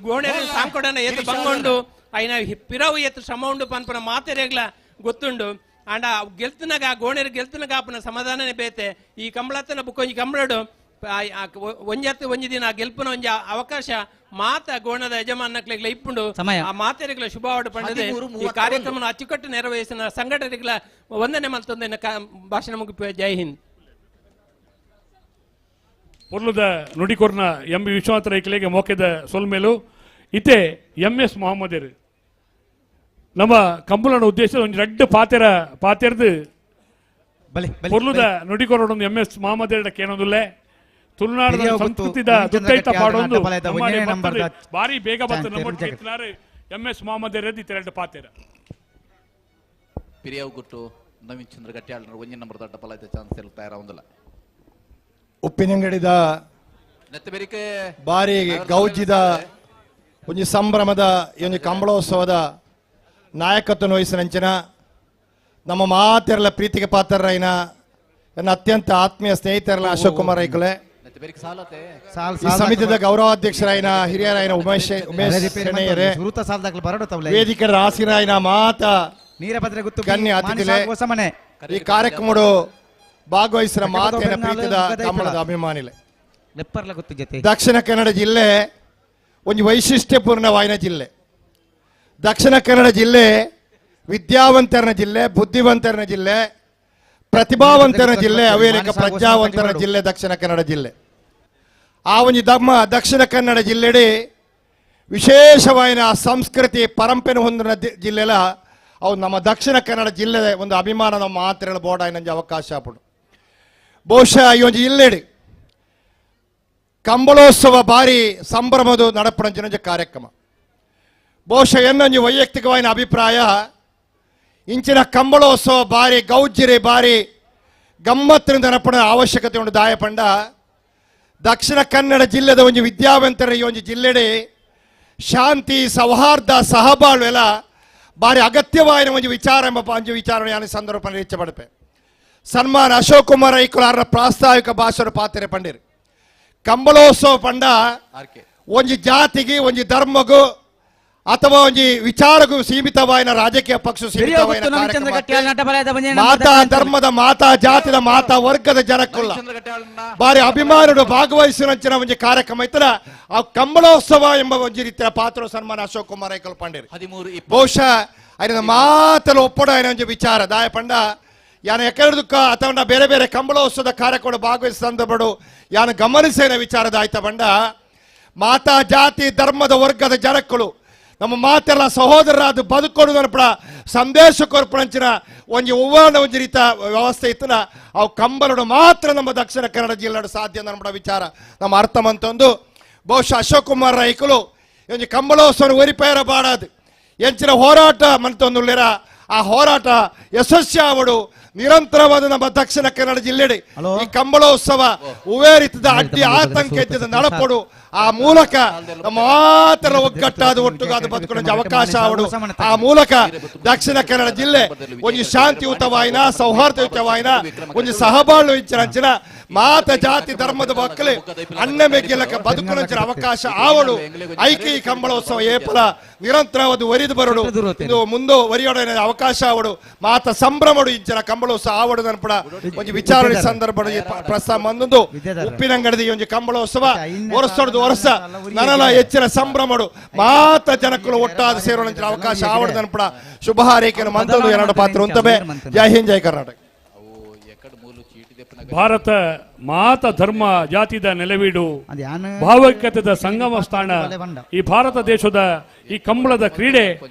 [SPEAKER 12] ಗೋಣೆ ಸಾಂಕೊಡನ ಎತ್ತು ಬಂಗೊಂಡು ಐನ ಪಿರವು ಎತ್ತು ಶ್ರಮ ಉಂಡು ಪನ್ಪನ ಮಾತೆರೆಗ್ಲ ಗೊತ್ತುಂಡು. ಅಂಡ ಗೆಲ್ತನಾಗ ಗೋಣೆರ್ ಗೆಲ್ತನಾಗ ಆಪನ ಸಮಾಧಾನನೇ ಬೇತೆ. ಈ ಕಂಬಳತನ ಬುಕ್ಕೊಂಜಿ ಕಂಬಳಡು ಒಂಜತ್ತು ಒಂಜಿ ದಿನ ಗೆಲ್ಪುನ ಒಂಜಿ ಅವಕಾಶ ಮಾತ ಗೋಣದ ಯಜಮಾನಕ್ಲೆಗ್ಲ ಇಪ್ಪುಂಡು. ಆ ಮಾತೆರೆಗ್ಲ ಶುಭವಾಡು ಪಂಡದೆ ಈ ಕಾರ್ಯಕ್ರಮ ಅಚ್ಚುಕಟ್ಟು ನೆರವೇರಿಸಿನ ಸಂಘಟನೆಗಳ ವಂದನೆ ಮಲ್ತೊಂದು ಭಾಷಣ ಮುಗಿಪ. ಜೈ ಹಿಂದ್.
[SPEAKER 3] ಪೊರ್ಲುದ ನುಡಿಕೊರ್ನ ಎಂ ಬಿ ವಿಶ್ವನಾಥ ರೈಕಲೆಗೆ ಮೋಕೆದ ಸೊಲ್ಮೇಲು. ಇತೆ ಎಂ ಎಸ್ ಮೊಹಮ್ಮದೇರು ನಮ್ಮ ಕಂಬಳನ ಉದ್ದೇಶ ಒಂದು ರಡ್ಡು ಪಾತೆರ ಪಾತೆರ್ದು ಪೊರ್ಲುದ ನುಡಿಕೊರಡೊಂದು ಎಂ ಎಸ್ ಮೊಹಮ್ಮದೇರ ಕೇನೊಂದುಲ್ಲೆ. ತುಳುನಾಡಿನ ಸಂಸ್ಕೃತಿದ ದುತ್ತೈತ ಪಾಡೊಂದು ಭಾರಿ ಬೇಗ ಬಂತು ನಮ್ಮ ಎಂ ಎಸ್ ಮೊಹಮ್ಮದ್ ರೆಡ್ಡಿ ತೆರಡು ಪಾತೆರ.
[SPEAKER 6] ಪಿರಿಯಾವ್ ಗುಟ್ಟು ನವೀನ್ ಚಂದ್ರ ಗಟ್ಟಿಯಾಳ್ ಒಂಜಿ ನಂಬರ್ ದೊಡ್ಡ ಪಲಾಯ್ತ ಚಾನ್ಸ್ ತಯಾರಾವಂದಿಲ್ಲ.
[SPEAKER 22] ಉಪ್ಪಿನಂಗಡಿದ ಬಾರಿ ಗೌಜಿದ ಒಂಜಿ ಸಂಭ್ರಮದ ಈ ಒಂಜಿ ಕಂಬಳೋತ್ಸವದ ನಾಯಕತ್ವ ವಹಿಸಿನಂಚಿನ ನಮ್ಮ ಮಾತೆರಲ ಪ್ರೀತಿಗೆ ಪಾತ್ರರೈನ ನನ್ನ ಅತ್ಯಂತ ಆತ್ಮೀಯ ಸ್ನೇಹಿತರಲ್ಲ ಅಶೋಕ್ ಕುಮಾರ್ ಐಕುಲೆ, ಈ ಸಮಿತಿಯ ಗೌರವಾಧ್ಯಕ್ಷರಾಯಿನ ಹಿರಿಯರಾಯಿನ ಉಮೇಶ್ ಶೆಣೆಯರೇ, ವೇದಿಕೆ ಆಸೀನರಾಯಿನ ಮಾತ ಗಣ್ಯ ಅತಿಥಿಲೆ, ಈ ಕಾರ್ಯಕ್ರಮಡು ಭಾಗವಹಿಸಿದ ಮಾತಿನ ಪ್ರೀತಿದ ಕಮಲದ ಅಭಿಮಾನಿಲೆ. ದಕ್ಷಿಣ ಕನ್ನಡ ಜಿಲ್ಲೆ ಒಂದು ವೈಶಿಷ್ಟ್ಯಪೂರ್ಣವಾಯಿನ ಜಿಲ್ಲೆ. ದಕ್ಷಿಣ ಕನ್ನಡ ಜಿಲ್ಲೆ ವಿದ್ಯಾವಂತರನ ಜಿಲ್ಲೆ, ಬುದ್ಧಿವಂತರನ ಜಿಲ್ಲೆ, ಪ್ರತಿಭಾವಂತರ ಜಿಲ್ಲೆ, ಅವೇಲಿಕ ಪ್ರಜ್ಞಾವಂತರ ಜಿಲ್ಲೆ ದಕ್ಷಿಣ ಕನ್ನಡ ಜಿಲ್ಲೆ. ಆ ಒಂದು ನಮ್ಮ ದಕ್ಷಿಣ ಕನ್ನಡ ಜಿಲ್ಲೆಡಿ ವಿಶೇಷವಾಯಿನ ಸಂಸ್ಕೃತಿ ಪರಂಪರೆ ಹೊಂದಿನ ಜಿಲ್ಲೆಲ ಅವು ನಮ್ಮ ದಕ್ಷಿಣ ಕನ್ನಡ ಜಿಲ್ಲೆ ಒಂದು ಅಭಿಮಾನ ನಮ್ಮ ಮಾತ್ರ ಬೋರ್ಡ್ ನಂಜೆ ಅವಕಾಶ ಆಪುಂಡು. ಬಹುಶಃ ಈ ಒಂದು ಜಿಲ್ಲೆಡಿ ಕಂಬಳೋತ್ಸವ ಭಾರಿ ಸಂಭ್ರಮದ ನಡಪುನಂಚಿನ ಕಾರ್ಯಕ್ರಮ. ಬಹುಶಃ ಎನ್ನೊಂಜಿ ವೈಯಕ್ತಿಕವಾಯಿನ ಅಭಿಪ್ರಾಯ, ಇಂಚಿನ ಕಂಬಳೋತ್ಸವ ಬಾರಿ ಗೌಜಿರಿ ಬಾರಿ ಗಮ್ಮತ್ತಿನ ನಡಪಡ ಅವಶ್ಯಕತೆ ಉಂಟು. ದಾಯ ಪಂಡ ದಕ್ಷಿಣ ಕನ್ನಡ ಜಿಲ್ಲೆದ ಒಂಜಿ ವಿದ್ಯಾವಂತರ ಈ ಒಂಜಿ ಜಿಲ್ಲೆಡೆ ಶಾಂತಿ ಸೌಹಾರ್ದ ಸಹಬಾಳ್ವೆಲ ಬಾರಿ ಅಗತ್ಯವಾಯಿನ ಒಂಜಿ ವಿಚಾರ ಎಂಬ ಒಂಜಿ ವಿಚಾರ ಯಾನ ಸಂದರ್ಭ ಇಚ್ಛೆ ಪಡಪೆ. ಸನ್ಮಾನ ಅಶೋಕ್ ಕುಮಾರ್ ಐಕುಲಾರನ ಪ್ರಾಸ್ತಾವಿಕ ಭಾಷಣ ಪಾತ್ರೆ ಪಂಡಿರು. ಕಂಬಳೋತ್ಸವ ಪಂಡ ಒಂಜಿ ಜಾತಿಗೆ ಒಂಜಿ ಧರ್ಮಗೂ ಅಥವಾ ಒಂಜಿ ವಿಚಾರಕ್ಕೂ ಸೀಮಿತವಾಯಿನ ರಾಜಕೀಯ ಪಕ್ಷ ಸೀಮಿತವಾಯಿನ ಮಾತಾ ಧರ್ಮದ ಮಾತಾ ಜಾತಿದ ಮಾತಾ ವರ್ಗದ ಜನಕ್ಕಲ್ಲ ಬಾರಿ ಅಭಿಮಾನರು ಭಾಗವಹಿಸಿನ ಒಂಜಿ ಕಾರ್ಯಕ್ರಮ ಇತ್ತರ ಆ ಕಂಬಳೋತ್ಸವ ಎಂಬ ಒಂಜಿ ರೀತಿಯ ಪಾತ್ರ ಸನ್ಮಾನ ಅಶೋಕ್ ಕುಮಾರ್ ಐಕಲ್ ಪಂಡಿರು. ಬಹುಶಃ ఆయన ಮಾತಲು ಒಪ್ಪಡ ఆయన ಒಂಜಿ ವಿಚಾರ ದಾಯ ಪಂಡ ಯಾನ ಎಕರದಕ್ಕ ಅಥವಾ ಬೇರೆ ಬೇರೆ ಕಂಬಳೋತ್ಸವದ ಕಾರ್ಯಕ್ರಮ ಭಾಗವಹಿಸಿದ ಸಂದರ್ಭಡು ಯಾನ ಗಮನಿಸಿನ ವಿಚಾರದ ಆಯ್ತ ಪಂಡ ಮಾತಾ ಜಾತಿ ಧರ್ಮದ ವರ್ಗದ ಜನಕ್ಕಳು ನಮ್ಮ ಮಾತೆಲ್ಲ ಸಹೋದರರಾದ ಬದುಕೊಡು ಅನ್ಪಡ ಸಂದೇಶ ಕೊರ್ಪಣಂಚಿನ ಒಂಜಿ ಒವ್ವಾಣ ಒಂಜಿ ರೀತ ವ್ಯವಸ್ಥೆ ಇತ್ತನ ಅವು ಕಂಬಲಡು ಮಾತ್ರ ನಮ್ಮ ದಕ್ಷಿಣ ಕನ್ನಡ ಜಿಲ್ಲೆ ಸಾಧ್ಯ ನಮ್ಮ ವಿಚಾರ ನಮ್ಮ ಅರ್ಥಮಂತೊಂದು. ಬಹುಶಃ ಅಶೋಕ್ ಕುಮಾರ್ ರೈಕುಲು ಒಂಜಿ ಕಂಬಳೋತ್ಸವ ಒರಿಪೇರ ಬಾಡದು ಎಂಚಿನ ಹೋರಾಟ ಮಂತೊಂದುಳ್ಳಿರ ಆ ಹೋರಾಟ ಯಶಸ್ವಿ ನಿರಂತರವಾದ ನಮ್ಮ ದಕ್ಷಿಣ ಕನ್ನಡ ಜಿಲ್ಲೆಡೆ ಈ ಕಂಬಳೋತ್ಸವ ಹೂವೇ ರೀತಿಯ ಅಡ್ಡಿ ಆತಂಕ ಇದ್ದ ನಡಪಡು ಆ ಮೂಲಕ ನಮ್ಮ ಮಾತ್ರ ಒಗ್ಗಟ್ಟಾದ ಒಟ್ಟುಗಾದ ಬದುಕುವ ಅವಕಾಶ ಅವಡು ಆ ಮೂಲಕ ದಕ್ಷಿಣ ಕನ್ನಡ ಜಿಲ್ಲೆ ಒಂದು ಶಾಂತಿಯುತವಾಯಿನ ಸೌಹಾರ್ದಯುತವಾಯಿನ ಒಂದು ಸಹಬಾಳು ಇಂಚಿನ ಮಾತ ಜಾತಿ ಧರ್ಮದ ಮಕ್ಕಳೇ ಅಣ್ಣ ಮೆಗ್ಗಿಲಕ ಬದುಕುವ ಅವಕಾಶ ಆವಡು ಐಕೆ ಈ ಕಂಬಳೋತ್ಸವ ಏಪಲ ನಿರಂತರವಾದ ಒರಿದು ಬರಡು ಇದು ಮುಂದೆ ಒರಿಯೋಡ ಅವಕಾಶ ಅವಡು ಮಾತ ಸಂಭ್ರಮಡು ಇಂಚಿನ ಕಂಬಳೋತ್ಸವ ಆವಡು ಅನ್ಪಡ ಒಂದು ವಿಚಾರಣೆ ಸಂದರ್ಭ ಪ್ರಸ್ತಾವ ಬಂದೊಂದು ಉಪ್ಪಿನಂಗಡದಿ ಒಂಜಿ ಕಂಬಳೋತ್ಸವ ವರ್ಷದ ವರ್ಷ ನನಲ ಹೆಚ್ಚಿನ ಸಂಭ್ರಮಡು ಮಾತ ಜನಕ್ಕಳು ಒಟ್ಟಾದ ಸೇರೋಣ ಅವಕಾಶ ಆವಡದ ಅನ್ಪಡ ಶುಭ ಹಾರೈಕೆಯನ್ನು ಮಂತೊಂದು ಎರಡು ಪಾತ್ರ ಉಂತಬೆ. ಜೈ ಹಿಂದ್, ಜೈ ಕರ್ನಾಟಕ.
[SPEAKER 3] ಭಾರತ ಮಾತ ಧರ್ಮ ಜಾತಿದ ನೆಲೆವೀಡು, ಭಾವೈಕ್ಯತೆದ ಸಂಗಮ ಸ್ಥಾನ ಈ ಭಾರತ ದೇಶದ ಈ ಕಂಬಳದ ಕ್ರೀಡೆ,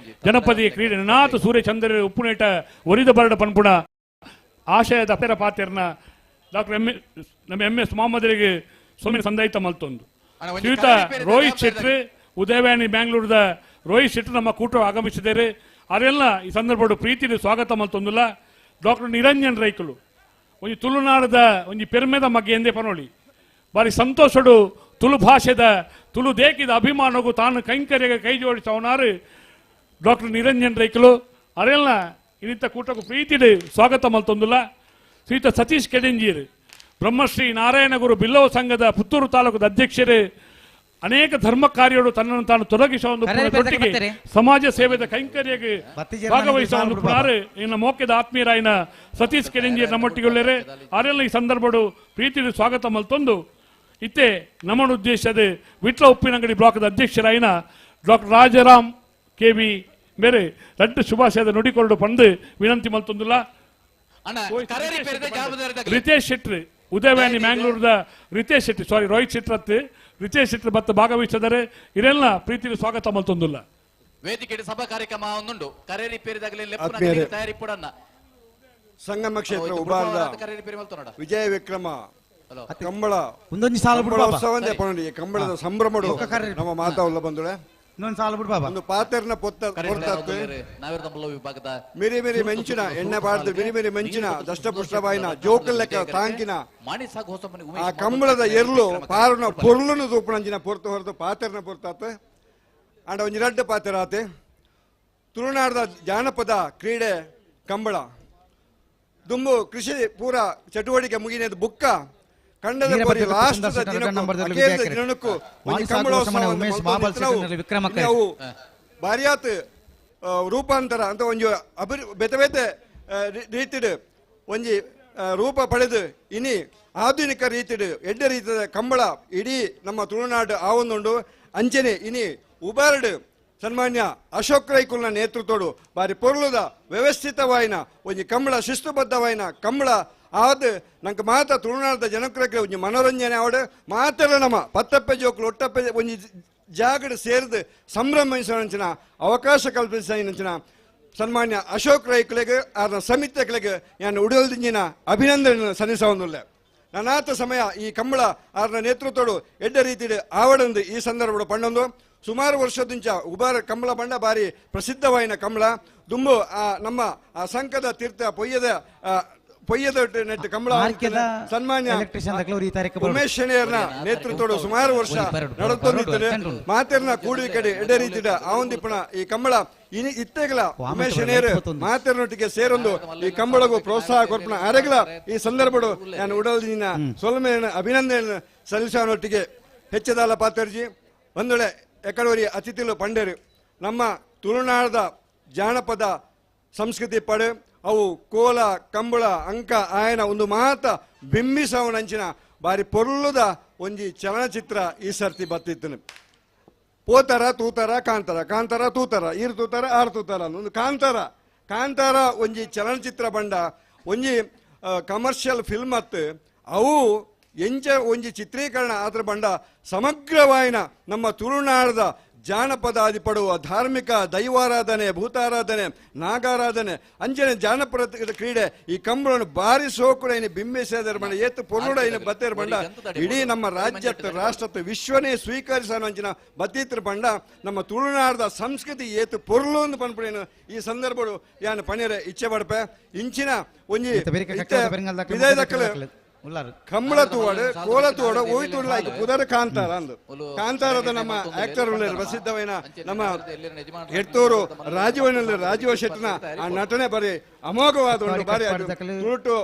[SPEAKER 3] ಜನಪದೀಯ ಕ್ರೀಡೆ ನಾಥ ಸೂರ್ಯಚಂದ್ರ ಉಪ್ಪುನೇಟ ಒರಿದ ಬರಡ ಪನ್ಪುಣ ಆಶಯದ ಅಪೇರ ಪಾತ್ರನ ಡಾಕ್ಟರ್ ಎಂ ನಮ್ಮ ಎಂ ಎಸ್ ಮೊಹಮ್ಮದರಿಗೆ ಸೊಮ್ಮಿನ ಸಂದಾಯಿತ ಮಲ್ತೊಂದು. ಶ್ರೀಯುತ ರೋಹಿತ್ ಶೆಟ್ಟಿ, ಉದಯವಾಣಿ ಬ್ಯಾಂಗ್ಳೂರದ ರೋಹಿತ್ ಶೆಟ್ಟಿ ನಮ್ಮ ಕೂಟ ಆಗಮಿಸಿದ್ದಾರೆ. ಅವರೆಲ್ಲ ಈ ಸಂದರ್ಭ ಪ್ರೀತಿಯಲ್ಲಿ ಸ್ವಾಗತ ಮಲ್ತೊಂದಿಲ್ಲ. ಡಾಕ್ಟರ್ ನಿರಂಜನ್ ರೈಕುಲು ಒಂಜಿ ತುಳುನಾಡದ ಒಂಜಿ ಪೆರ್ಮೆದ ಮಗ್ಗೆ ಎಂದೇ ಪನೋಳಿ ಬಾರಿ ಸಂತೋಷಡು ತುಳು ಭಾಷೆದ ತುಳು ದೇಕಿದ ಅಭಿಮಾನಗೂ ತಾನು ಕೈಂಕರ್ಯಗೆ ಕೈ ಜೋಡಿಸವನಾರು ಡಾಕ್ಟರ್ ನಿರಂಜನ್ ರೈಕುಲು. ಅವರೆಲ್ಲ ಇನ್ನಿತ ಕೂಟಕ್ಕೂ ಪ್ರೀತಿಡು ಸ್ವಾಗತ ಮಲ್ತೊಂದಿಲ್ಲ. ಶ್ರೀಯುತ ಸತೀಶ್ ಕೆಡೆಂಜೀರ್, ಬ್ರಹ್ಮಶ್ರೀ ನಾರಾಯಣಗುರು ಬಿಲ್ಲವ ಸಂಘದ ಪುತ್ತೂರು ತಾಲೂಕದ ಅಧ್ಯಕ್ಷರು, ಅನೇಕ ಧರ್ಮ ಕಾರ್ಯಗಳು ತನ್ನನ್ನು ತಾನು ತೊಡಗಿಸುವ ಒಂದು ಸಮಾಜ ಸೇವೆದ ಕೈಂಕರ್ಯಗೆ ಭಾಗವಹಿಸುವ ಒಂದು ಪುನಾರು ಇನ್ನು ಮೋಕ್ಯದ ಆತ್ಮೀಯರಾಯನ ಸತೀಶ್ ಕೆಡೆಂಜೀರ್ ನಮ್ಮೊಟ್ಟಿಗೊಳ್ಳರೆ. ಅವರೆಲ್ಲ ಈ ಸಂದರ್ಭಡು ಪ್ರೀತಿಡು ಸ್ವಾಗತ ಮಲ್ತೊಂದು. ಇತ್ತೆ ನಮ್ಮ ಉದ್ದೇಶದ ವಿಟ್ಲ ಉಪ್ಪಿನಂಗಡಿ ಬ್ಲಾಕ್ದ ಅಧ್ಯಕ್ಷರಾಯನ ಡಾಕ್ಟರ್ ರಾಜಾರಾಮ್ ಕೆ ವಿ ಮೇರೆ ರಡ್ಡು ಶುಭಾಶಯದ ನುಡಿಕೊರಡು ಪಂದು ವಿನಂತಿ ಮಲ್ತೊಂದಿಲ್ಲ. ರಿತೇಶ್ ಶೆಟ್ಟಿ, ಉದಯವಾಣಿ ಮ್ಯಾಂಗ್ಳೂರದ ರಿತೇಶ್ ಶೆಟ್ಟಿ, ಸಾರಿ ರೋಹಿತ್ ಶೆಟ್ಟಿ, ರಿತೇಶ್ ಶೆಟ್ಟಿ ಮತ್ತು ಭಾಗವಹಿಸಿದರೆ ಇದೆಲ್ಲ ಪ್ರೀತಿಯ ಸ್ವಾಗತ ಮಲ್ತೊಂದಿಲ್ಲ.
[SPEAKER 6] ವೇದಿಕೆ ಸಭಾ ಕಾರ್ಯಕ್ರಮ ಒಂದುಂಡು ಕರೇರಿ ಪೇರಿದಾಗಲೇ ತಯಾರಿ ಪುಡನ್ನ
[SPEAKER 2] ಸಂಗಮ ಕ್ಷೇತ್ರ ಉಬಾರದ ವಿಜಯ ವಿಕ್ರಮ ಕಂಬಳ ಕಂಬಳದ ಸಂಭ್ರಮಡು ನಮ್ಮ ಮಾತಾವಲ್ಲ ಬಂದುಳೆ ಒಂದು ಪಾತೆರ್ನ ಪೊತ್ತ ಮಿರಿ ಮಿರಿ ಮೆಂಚಿನ ಎಣ್ಣೆ ಬಾರ್ದು ಮಿರಿ ಮಿರಿ ಮೆಂಚಿನ ದಷ್ಟಪುಷ್ಟವಾಯಿನ ಜೋಕಲ್ಲೆಕ್ಕ ತಾಂಕಿನ ಆ ಕಂಬಳದ ಎರ್ಲು ಪಾರುನ ಪೊರ್ಲುನು ತೂಪುನಂಚಿನ ಪೊರ್ತು ಹೊರತು ಪಾತೆರ್ನ ಪೊರ್ತಾತ ಅಂಡ ಒಂಜಿ ರಡ್ಡ್ ಪಾತೆರಾತೆ. ತುಳುನಾಡದ ಜಾನಪದ ಕ್ರೀಡೆ ಕಂಬಳ ದುಂಬು ಕೃಷಿ ಪೂರ ಚಟುವಟಿಕೆ ಮುಗಿನದು ಬುಕ್ಕ ಕಂಡದ ಲಾಸ್ಟ್ ದಿನಕ್ಕೂ ಕಂಬಳೋತ್ಸವ ಬಾರಿಯಾತ್ ರೂಪಾಂತರ ಅಂತ ಒಂಜಿ ಬೇತೆ ಬೇತೆ ರೀತಿಡ್ ಒಂಜಿ ರೂಪ ಪಡೆದು ಇನಿ ಆಧುನಿಕ ರೀತಿಡ್ ಎಡ್ಡೆ ರೀತಿಯ ಕಂಬಳ ಇಡೀ ನಮ್ಮ ತುಳುನಾಡು ಆವೊಂದುಂಡು. ಅಂಚನೆ ಇನಿ ಉಬಾರ್ಡ್ ಸನ್ಮಾನ್ಯ ಅಶೋಕ್ ರೈಕುಲ್ನ ನೇತೃತ್ವಡು ಬಾರಿ ಪೊರ್ಲುದ ವ್ಯವಸ್ಥಿತವಾಯಿನ ಒಂಜಿ ಕಂಬಳ ಶಿಸ್ತುಬದ್ಧವಾಯಿನ ಕಂಬಳ ಆದ್ ನಂಗೆ ಮಾತ ತುಳುನಾಡದ ಜನಕ್ರಕ್ಕೆ ಒಂಜಿ ಮನೋರಂಜನೆ ಆವಡು ಮಾತ್ರ ನಮ್ಮ ಪತ್ತಪ್ಪೆ ಜೋಕುಲು ಒಟ್ಟಪ್ಪೆ ಒಂಜಿ ಜಾಗಡ್ ಸೇರಿದು ಸಂಭ್ರಮಿಸುವಂಚಿನ ಅವಕಾಶ ಕಲ್ಪಿಸಿನ ಸನ್ಮಾನ್ಯ ಅಶೋಕ್ ರೈಕುಲೆಗ್ ಆರ್ನ ಸಮಿತಿಗಳಿಗೆ ನಾನು ಉಡಲ್ದಿಂಜಿನ ಅಭಿನಂದನೆ ಸಲ್ಲಿಸವನ್ನುಲ್ಲ. ನನಾತ ಸಮಯ ಈ ಕಂಬಳ ಆರ್ನ ನೇತೃತ್ವಡು ಎಡ್ಡ ರೀತಿಡ್ ಆವಡಂದು ಈ ಸಂದರ್ಭಡು ಪಣ್ಣೊಂದು ಸುಮಾರು ವರ್ಷದಿಂಚ ಉಬಾರ ಕಂಬಳ ಬಂಡ ಬಾರಿ ಪ್ರಸಿದ್ಧವಾಯಿನ ಕಂಬಳ ದುಂಬು ನಮ್ಮ ಆ ಸಂಕದ ತೀರ್ಥ ಪೊಯ್ಯದ ಪೊಯ್ಯದ ನೆಟ್ಟು ಕಂಬಳ ಸನ್ಮಾನ್ಯ ಉಮೇಶ್ ಶೆಣೆಯರ್ನ ನೇತೃತ್ವದ ಸುಮಾರು ವರ್ಷ ನಡೆದುಕೊಂಡಿದ್ದಾರೆ. ಮಾತೆರ್ನ ಕೂಡುವಿಕೆಡೆ ಎಡೆ ರೀತಿಯ ಆವಂದಿಪ್ಪಣ ಈ ಕಂಬಳ ಇನಿ ಇತ್ತೆಗಲ ಉಮೇಶ್ ಶೆಣೆಯರ್ ಮಾತೆರ್ನೊಟ್ಟಿಗೆ ಸೇರೊಂದು ಈ ಕಂಬಳಗೂ ಪ್ರೋತ್ಸಾಹ ಕೊರ್ಪಣ ಅರೆಗಲ ಈ ಸಂದರ್ಭಡು ನಾನು ಉಡಲಿನ ಸೊಲ್ಮೆಯನ್ನು ಅಭಿನಂದನೆಯನ್ನು ಸಲ್ಲಿಸುವನೊಟ್ಟಿಗೆ ಹೆಚ್ಚದಾಲ ಪಾತರ್ಜಿ ಒಂದೊಳೆ ಎಕಡೋರಿ ಅತಿಥಿಲು ಪಂಡೇರು ನಮ್ಮ ತುಳುನಾಡದ ಜಾನಪದ ಸಂಸ್ಕೃತಿ ಪಡೆ ಅವು ಕೋಲ ಕಂಬಳ ಅಂಕ ಆಯನ ಒಂದು ಮಾತ ಬಿಂಬಿಸವನಂಚಿನ ಬಾರಿ ಪೊರ್ಲುದ ಒಂಜಿ ಚಲನಚಿತ್ರ ಈ ಸರ್ತಿ ಬತ್ತಿತ್ತನು. ಪೋತರ ತೂತರ ಕಾಂತಾರ, ಕಾಂತಾರ ತೂತರ, ಈರು ತೂತರ ಆರು ತೂತರ ಒಂದು ಕಾಂತಾರ ಕಾಂತಾರ ಒಂಜಿ ಚಲನಚಿತ್ರ ಬಂಡ ಒಂಜಿ ಕಮರ್ಷಿಯಲ್ ಫಿಲ್ಮ್ ಅತ್ತು ಅವು ಎಂಚ ಒಂಜಿ ಚಿತ್ರೀಕರಣ ಆದ್ರ ಬಂಡ ಸಮಗ್ರವಾಯಿನ ನಮ್ಮ ತುಳುನಾಡದ ಜಾನಪದಾದಿ ಪಡುವ ಧಾರ್ಮಿಕ ದೈವಾರಾಧನೆ, ಭೂತಾರಾಧನೆ, ನಾಗಾರಾಧನೆ ಅಂಚನೆ ಜಾನಪದ ಕ್ರೀಡೆ ಈ ಕಂಬಳನ್ನು ಬಾರಿ ಸೋಕುಡೈನ ಬಿಂಬಿಸೇದರ ಬಂಡ ಏತು ಪೊರುಡೈನ ಬತ್ತೇರ ಬಂಡ ಇಡೀ ನಮ್ಮ ರಾಜ್ಯದ ರಾಷ್ಟ್ರತ್ವ ವಿಶ್ವನೇ ಸ್ವೀಕರಿಸೋ ಅಂಚಿನ ಬತ್ತೀತ್ರ ಬಂಡ ನಮ್ಮ ತುಳುನಾಡದ ಸಂಸ್ಕೃತಿ ಏತು ಪೊರುಳು ಅಂತ ಪನ್ಪುಡೇನು ಈ ಸಂದರ್ಭಡು ಯಾನು ಪಣೇರೆ ಇಚ್ಛೆ ಪಡಪೆ ಇಂಚಿನ ಒಂಜಿ ವಿದಯದಕ್ಕಲು ಕಂಬಳ ತೂವಾಡು ಕೋಲ ತೂವಾಡು ಓಯ್ ತುಡ್ಲ ಪುದರ್ ಕಾಂತಾರ ಅಂದು ಕಾಂತಾರದ ನಮ್ಮ ಆಕ್ಟರ್ ಪ್ರಸಿದ್ಧವೈನ ನಮ್ಮ ಎಡ್ತೂರು ರಾಜೀವನಲ್ಲಿ ರಾಜೀವ ಶೆಟ್ಟನ ಆ ನಟನೆ ಬರೀ ಅಮೋಘವಾದ ಉಂಟು. ಬಾರಿ ತುಳುಟು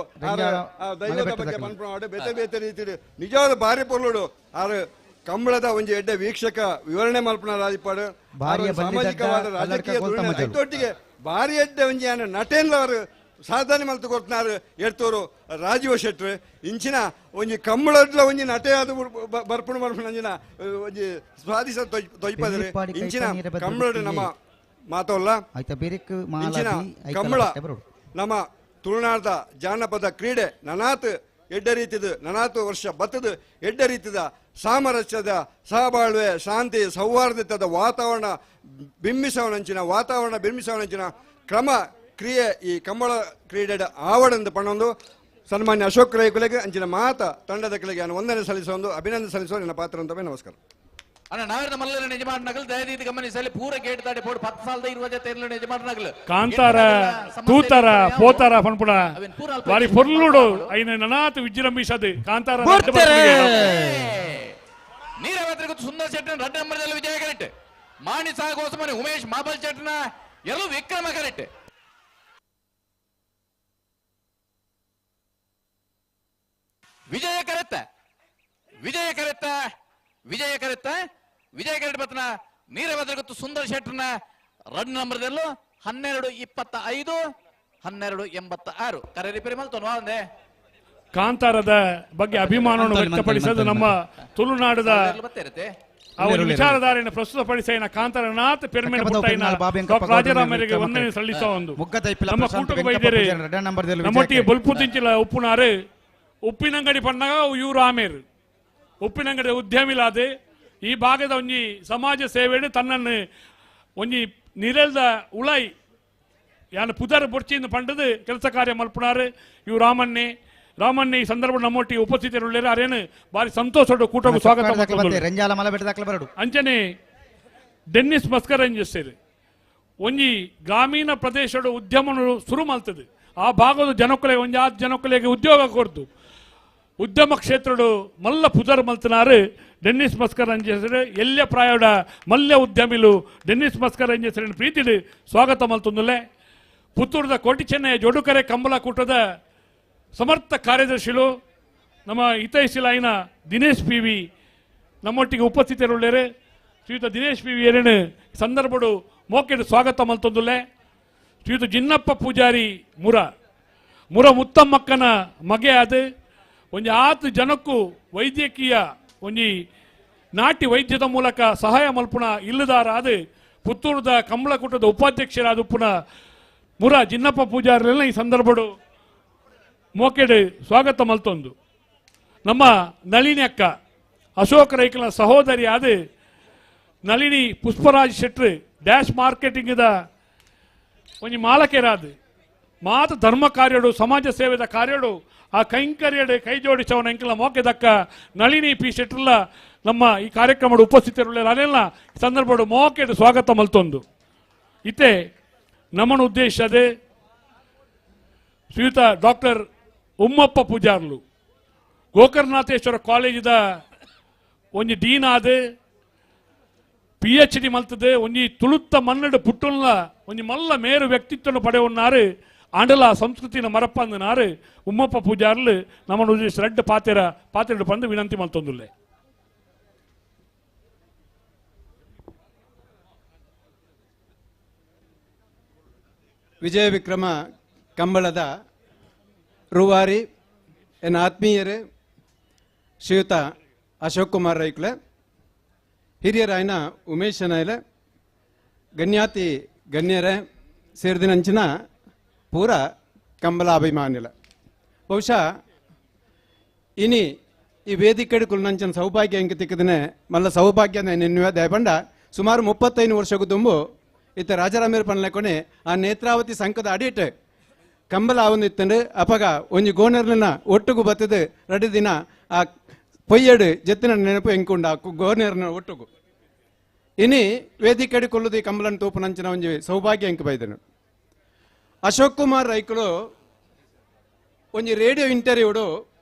[SPEAKER 2] ದೈವದ ಬಗ್ಗೆ ಮನ್ಪು ಬೇತೆ ಬೇತೆ ರೀತಿ ನಿಜವಾದ ಬಾರಿ ಪೊರ್ಲುಡು ಆರು ಕಂಬಳದ ಒಂಜಿ ಎಡ್ಡೆ ವೀಕ್ಷಕ ವಿವರಣೆ ಮಲ್ಪನ ರಾಜಿಪಾಡು ಸಾಮಾಜಿಕವಾದ ರಾಜಕೀಯ ಐತೊಟ್ಟಿಗೆ ಬಾರಿ ಎಡ್ಡೆ ಒಂಜಿ ನಟೇನ್ಲವರು ಸಾಧನೆ ಮಲ್ತು ಕೊಡ್ತಿನಾರು ಎಡ್ತೂರು ರಾಜೀವ ಶೆಟ್ರು ಇಂಚಿನ ಒಂಜಿ ಕಂಬಳಡ್ಲ ಒಂಜಿ ನಟೆಯಾದ ಬರ್ಪುಣ ಬರ್ಪುಣ ಅಂಚಿನ ಒಂಜಿ ಸ್ವಾದಿಸ ತೊಯ್ಪದ್ರೆ ಇಂಚಿನ ಕಂಬಳಡ್ ನಮ್ಮ ಮಾತಲ್ಲ ಇಂಚಿನ ಕಂಬಳ ನಮ್ಮ ತುಳುನಾಡದ ಜಾನಪದ ಕ್ರೀಡೆ ನನಾತ್ ಎಡ್ಡೆ ರೀತಿದು ನನಾತು ವರ್ಷ ಬತ್ತದು ಎಡ್ಡೆ ರೀತಿದ ಸಾಮರಸ್ಯದ ಸಹಬಾಳ್ವೆ ಶಾಂತಿ ಸೌಹಾರ್ದತೆದ ವಾತಾವರಣ ಬಿಂಬಿಸವನಂಚಿನ ವಾತಾವರಣ ಬಿಂಬಿಸವನಂಚಿನ ಕ್ರಮ ಕ್ರಿಯೆ ಈ ಕಂಬಳ ಕ್ರೀಡೆ ಆವಡೆಂದು ಪಣೊಂದು ಸನ್ಮಾನ್ಯ ಅಶೋಕ್ ರೈಕುಲೆಗೆ ಅಂಚಿನ ಮಾತ ತಂಡದ ಕೆಳಗೆ ನಾನು ವಂದನೆ ಸಲ್ಲಿಸುವ ಅಭಿನಂದನೆ ಸಲ್ಲಿಸುವ ನನ್ನ ಪಾತ್ರ ಅಂತವೇ. ನಮಸ್ಕಾರ.
[SPEAKER 6] ಅಣ್ಣ ನಾವೇನ ಮಲ್ಲನ ಯಜಮಾನ ನಗಲು ದಯದೀತಿ ಗಮನಿಸಲಿ ಪೂರ ಗೇಟ್ ದಾಟಿ ಬೋರ್ಡ್ 10 ಸಾಲದ 20 ತೇರ್ಲ ಯಜಮಾನ ನಗಲು
[SPEAKER 3] ಕಾಂತಾರ ತೂತಾರ ಪೋತಾರ ಪನ್ಪುಡ ಬಾರಿ ಪೊರ್ಲುಡು ಐನ ನನಾತ್ ವಿಜೃಂಭಿಸದು ಕಾಂತಾರ
[SPEAKER 6] ನೀರವತ್ರ ಸುಂದರ್ ಶೆಟ್ಟನ ರಡ್ಡ ನಂಬರ್ದಲ್ಲಿ ವಿಜಯ ಕರೆಕ್ಟ್ ಮಾಣಿ ಸಾಗೋಸಮನೆ ಉಮೇಶ್ ಮಾಬಲ್ ಶೆಟ್ಟನ ಎಲ್ಲೂ ವಿಕ್ರಮ ಕರೆಕ್ಟ್ ವಿಜಯ ಕರೆತ್ತ ವಿಜಯ ಕರೆತ್ತ ವಿಜಯ ಕರೆತ್ತ ವಿಜಯ ಕರೆಕ್ಟ್ ಬತ್ತನ ನೀರಭದ್ರ ಗೊತ್ತು ಸುಂದರ್ ಶೆಟ್ಟರ್ನ ರನ್ ನಂಬರ್ದಲ್ಲೂ 12:25 12:86 ಕರೆ ರಿಪೇರಿ ಮಲ್ತೋನು ಒಂದೇ
[SPEAKER 3] ಕಾಂತಾರದ ಬಗ್ಗೆ ಅಭಿಮಾನವನ್ನು ವ್ಯಕ್ತಪಡಿಸೋದು ನಮ್ಮ ತುಳುನಾಡದ ಅವರ ವಿಚಾರಧಾರೆಯನ್ನು ಪ್ರಸ್ತುತಪಡಿಸಿ ಕಾಂತಾರನಾಥ್ ಪೆರ್ಮೆನ್ ಡಾಕ್ಟರ್ ರಾಜಾರಾಮರಿಗೆ ವಂದನೆ ಸಲ್ಲಿಸುವ ಒಂದು ನಮ್ಮ ಕೂಟಕ್ಕೆ ಬೈದೇರಿ ನಮ್ಮೊಟ್ಟಿಗೆ ಬೊಲ್ಪು ತಿಂಚಿಲ ಉಪ್ಪುನಾರು ಉಪ್ಪಿನಂಗಡಿ ಪಣ್ಣಾಗ ಇವರು ಆಮೇರು ಉಪ್ಪಿನಂಗಡಿ ಉದ್ಯಮಿಲಾದೆ ಈ ಭಾಗದ ಒಂಜಿ ಸಮಾಜ ಸೇವೆಡು ತನ್ನನ್ನು ಒಂಜಿ ನಿರೆಲ್ದ ಉಳೈ ಯಾನು ಪುದರ್ ಬೊರ್ಚಿಂದ ಪಂಡದು ಕೆಲಸ ಕಾರ್ಯ ಮಲ್ಪುನಾರು ಇವು ರಾಮನ್ನೇ ರಾಮನ್ನೇ ಈ ಸಂದರ್ಭ ನಮ್ಮೊಟ್ಟಿಗೆ ಉಪಸ್ಥಿತರುಳ್ಳೇರು ಅರೇನು ಭಾರಿ ಸಂತೋಷ ಕೂಟಕ್ಕೂ ಸ್ವಾಗತ. ಅಂಚನೆ ಡೆನ್ನಿಸ್ ಮಸ್ಕರಂಜ್ ಒಂಜಿ ಗ್ರಾಮೀಣ ಪ್ರದೇಶದ ಉದ್ಯಮನು ಶುರು ಮಲ್ತದೆ ಆ ಭಾಗದ ಜನಕ್ಕಲೆ ಒಂಜಿ ಆ ಜನಕ್ಕಲೆಗೆ ಉದ್ಯೋಗ ಕೊರ್ದು ಉದ್ಯಮ ಕ್ಷೇತ್ರಡು ಮಲ್ಲ ಪುದರ್ ಮಲ್ತನಾರು ಡೆನ್ನಿಸ್ ಮಸ್ಕರಂಜ್ ಎಲ್ಲ ಪ್ರಾಯಡ ಮಲ್ಯ ಉದ್ಯಮಿಲು ಡೆನ್ನಿಸ್ ಮಸ್ಕರಂಜ್ ಪ್ರೀತಿಡು ಸ್ವಾಗತ ಮಲ್ತೊಂದುಲ್ಲೆ. ಪುತ್ತೂರದ ಕೋಟಿ ಚೆನ್ನಯ್ಯ ಜೋಡುಕರೆ ಕಂಬಳ ಕೂಟದ ಸಮರ್ಥ ಕಾರ್ಯದರ್ಶಿಲು ನಮ್ಮ ಹಿತೈಷಿಲಾಯಿನ ದಿನೇಶ್ ಪಿ ವಿ ನಮ್ಮೊಟ್ಟಿಗೆ ಉಪಸ್ಥಿತರುಳ್ಳೇರು ಶ್ರೀಯುತ ದಿನೇಶ್ ಪಿ ವಿ ಏರೇನು ಸಂದರ್ಭಡು ಮೋಕೆಡು ಸ್ವಾಗತ ಮಲ್ತೊಂದುಲ್ಲೆ. ಶ್ರೀಯುತ ಜಿನ್ನಪ್ಪ ಪೂಜಾರಿ ಮುರ ಮುರ ಮುತ್ತಮ್ಮಕ್ಕನ ಮಗೆ ಅದು ಒಂಜಿ ಆತು ಜನಕ್ಕೂ ವೈದ್ಯಕೀಯ ಒಂಜಿ ನಾಟಿ ವೈದ್ಯದ ಮೂಲಕ ಸಹಾಯ ಮಲ್ಪುಣ ಇಲ್ಲದಾರ ಅದು ಪುತ್ತೂರದ ಕಂಬಳಕೂಟದ ಉಪಾಧ್ಯಕ್ಷರಾದ ಉಪ್ಪುನ ಮುರ ಜಿನ್ನಪ್ಪ ಪೂಜಾರಿಲೆಲ್ಲ ಈ ಸಂದರ್ಭಡು ಮೋಕೆಡು ಸ್ವಾಗತ ಮಲ್ತೊಂದು. ನಮ್ಮ ನಳಿನಿ ಅಕ್ಕ ಅಶೋಕ್ ರೈಕಲ ಸಹೋದರಿ ಆದ ನಳಿನಿ ಪುಷ್ಪರಾಜ್ ಶೆಟ್ರು ಡ್ಯಾಶ್ ಮಾರ್ಕೆಟಿಂಗ್ದ ಒಂಜಿ ಮಾಲಕರಾದ ಮಾತ ಧರ್ಮ ಕಾರ್ಯಡು ಸಮಾಜ ಸೇವೆದ ಕಾರ್ಯಡು ಆ ಕೈಂಕರ್ಯಡು ಕೈ ಜೋಡಿಸವನ ಎಂಕಲ ಮೋಕೆದಕ್ಕ ನಳಿನಿ ಪಿ ಶೆಟ್ರಲ್ಲ ನಮ್ಮ ಈ ಕಾರ್ಯಕ್ರಮದ ಉಪಸ್ಥಿತರುಳ್ಳ ಅನೆಲ್ಲ ಸಂದರ್ಭಡು ಮೋಕೆಡ್ ಸ್ವಾಗತ ಮಲ್ತೊಂದು ಇತ್ತೆ ನಮ್ಮನ ಉದ್ದೇಶ ಅದೇ ಶ್ರೀಯುತ ಡಾಕ್ಟರ್ ಉಮ್ಮಪ್ಪ ಪೂಜಾರ್ಲು ಗೋಕರ್ಣನಾಥೇಶ್ವರ ಕಾಲೇಜಿದ ಒಂಜಿ ಡೀನ್ ಆದ PhD ಮಲ್ತದೆ ಒಂಜಿ ತುಳುತ್ತ ಮನ್ನಡ ಪುಟ್ಟುಲ್ಲ ಒಂಜಿ ಮಲ್ಲ ಮೇರು ವ್ಯಕ್ತಿತ್ವನ ಪಡೆಯುವನ್ನಾರು ಆಂಡಲ ಸಂಸ್ಕೃತಿನ ಮರಪ್ಪಂದನಾರು ಉಮ್ಮಪ್ಪ ಪೂಜಾರ್ಲು ನಮ್ಮನ್ನು ಉದ್ದೇಶ ರಡ್ಡ ಪಾತೆರ ಪಾತೆರಡು ಬಂದು ವಿನಂತಿ ಮಲ್ತೊಂದುಲ್ಲೆ.
[SPEAKER 1] ವಿಜಯ ವಿಕ್ರಮ ಕಂಬಳದ ರೂವಾರಿ ಎನ್ನ ಆತ್ಮೀಯರೇ ಶ್ರೀಯುತ ಅಶೋಕ್ ಕುಮಾರ್ ರೈಕ್ಲೆ, ಹಿರಿಯರಾಯನ ಉಮೇಶ್ ನಾಯ್ಲೆ, ಗಣ್ಯಾತಿ ಗಣ್ಯರೇ ಸೇರಿದಿನಂಚಿನ ಪೂರ ಕಂಬಳ ಅಭಿಮಾನಿಲ. ಬಹುಶಃ ಇನಿ ಈ ವೇದಿಕೆ ಕುಲ್ನಂಚಿನ ಸೌಭಾಗ್ಯ ಎಂಕ ತಿಕ್ಕದನೆ ಮಲ್ಲ ಸೌಭಾಗ್ಯ ನೆನ್ನುವ ದಯಪಂಡ ಸುಮಾರು 35 ವರ್ಷಕ್ಕೂ ತುಂಬು ಇತ್ತ ರಾಜಾರಾಮೇರ್ ಪನ್ಲೆಕೊನೆ ಆ ನೇತ್ರಾವತಿ ಸಂಕದ ಅಡಿಟ್ ಕಂಬಳ ಆವೊಂದಿತ್ತಂಡು ಅಪಗ ಒಂಜಿ ಗೋನೆರ್ನ ಒಟ್ಟುಗು ಬತ್ತದು ರಡ್ಡು ದಿನ ಆ ಪೊಯ್ಯಡು ಜತ್ತಿನ ನೆನಪು ಎಂಕುಂಡ ಗೋನೆರ್ನ ಒಟ್ಟುಗು ಇನಿ ವೇದಿಕೆಡು ಕೊಲ್ಲುದು ಈ ಕಂಬಳನ್ ತೂಪುನಂಚಿನ ಒಂಜಿ ಸೌಭಾಗ್ಯ ಎಂಕು ಬೈದನು. ಅಶೋಕ್ ಕುಮಾರ್ ರೈಕುಲು ಒಂಜಿ ರೇಡಿಯೋ ಇಂಟರ್ವ್ಯೂಡು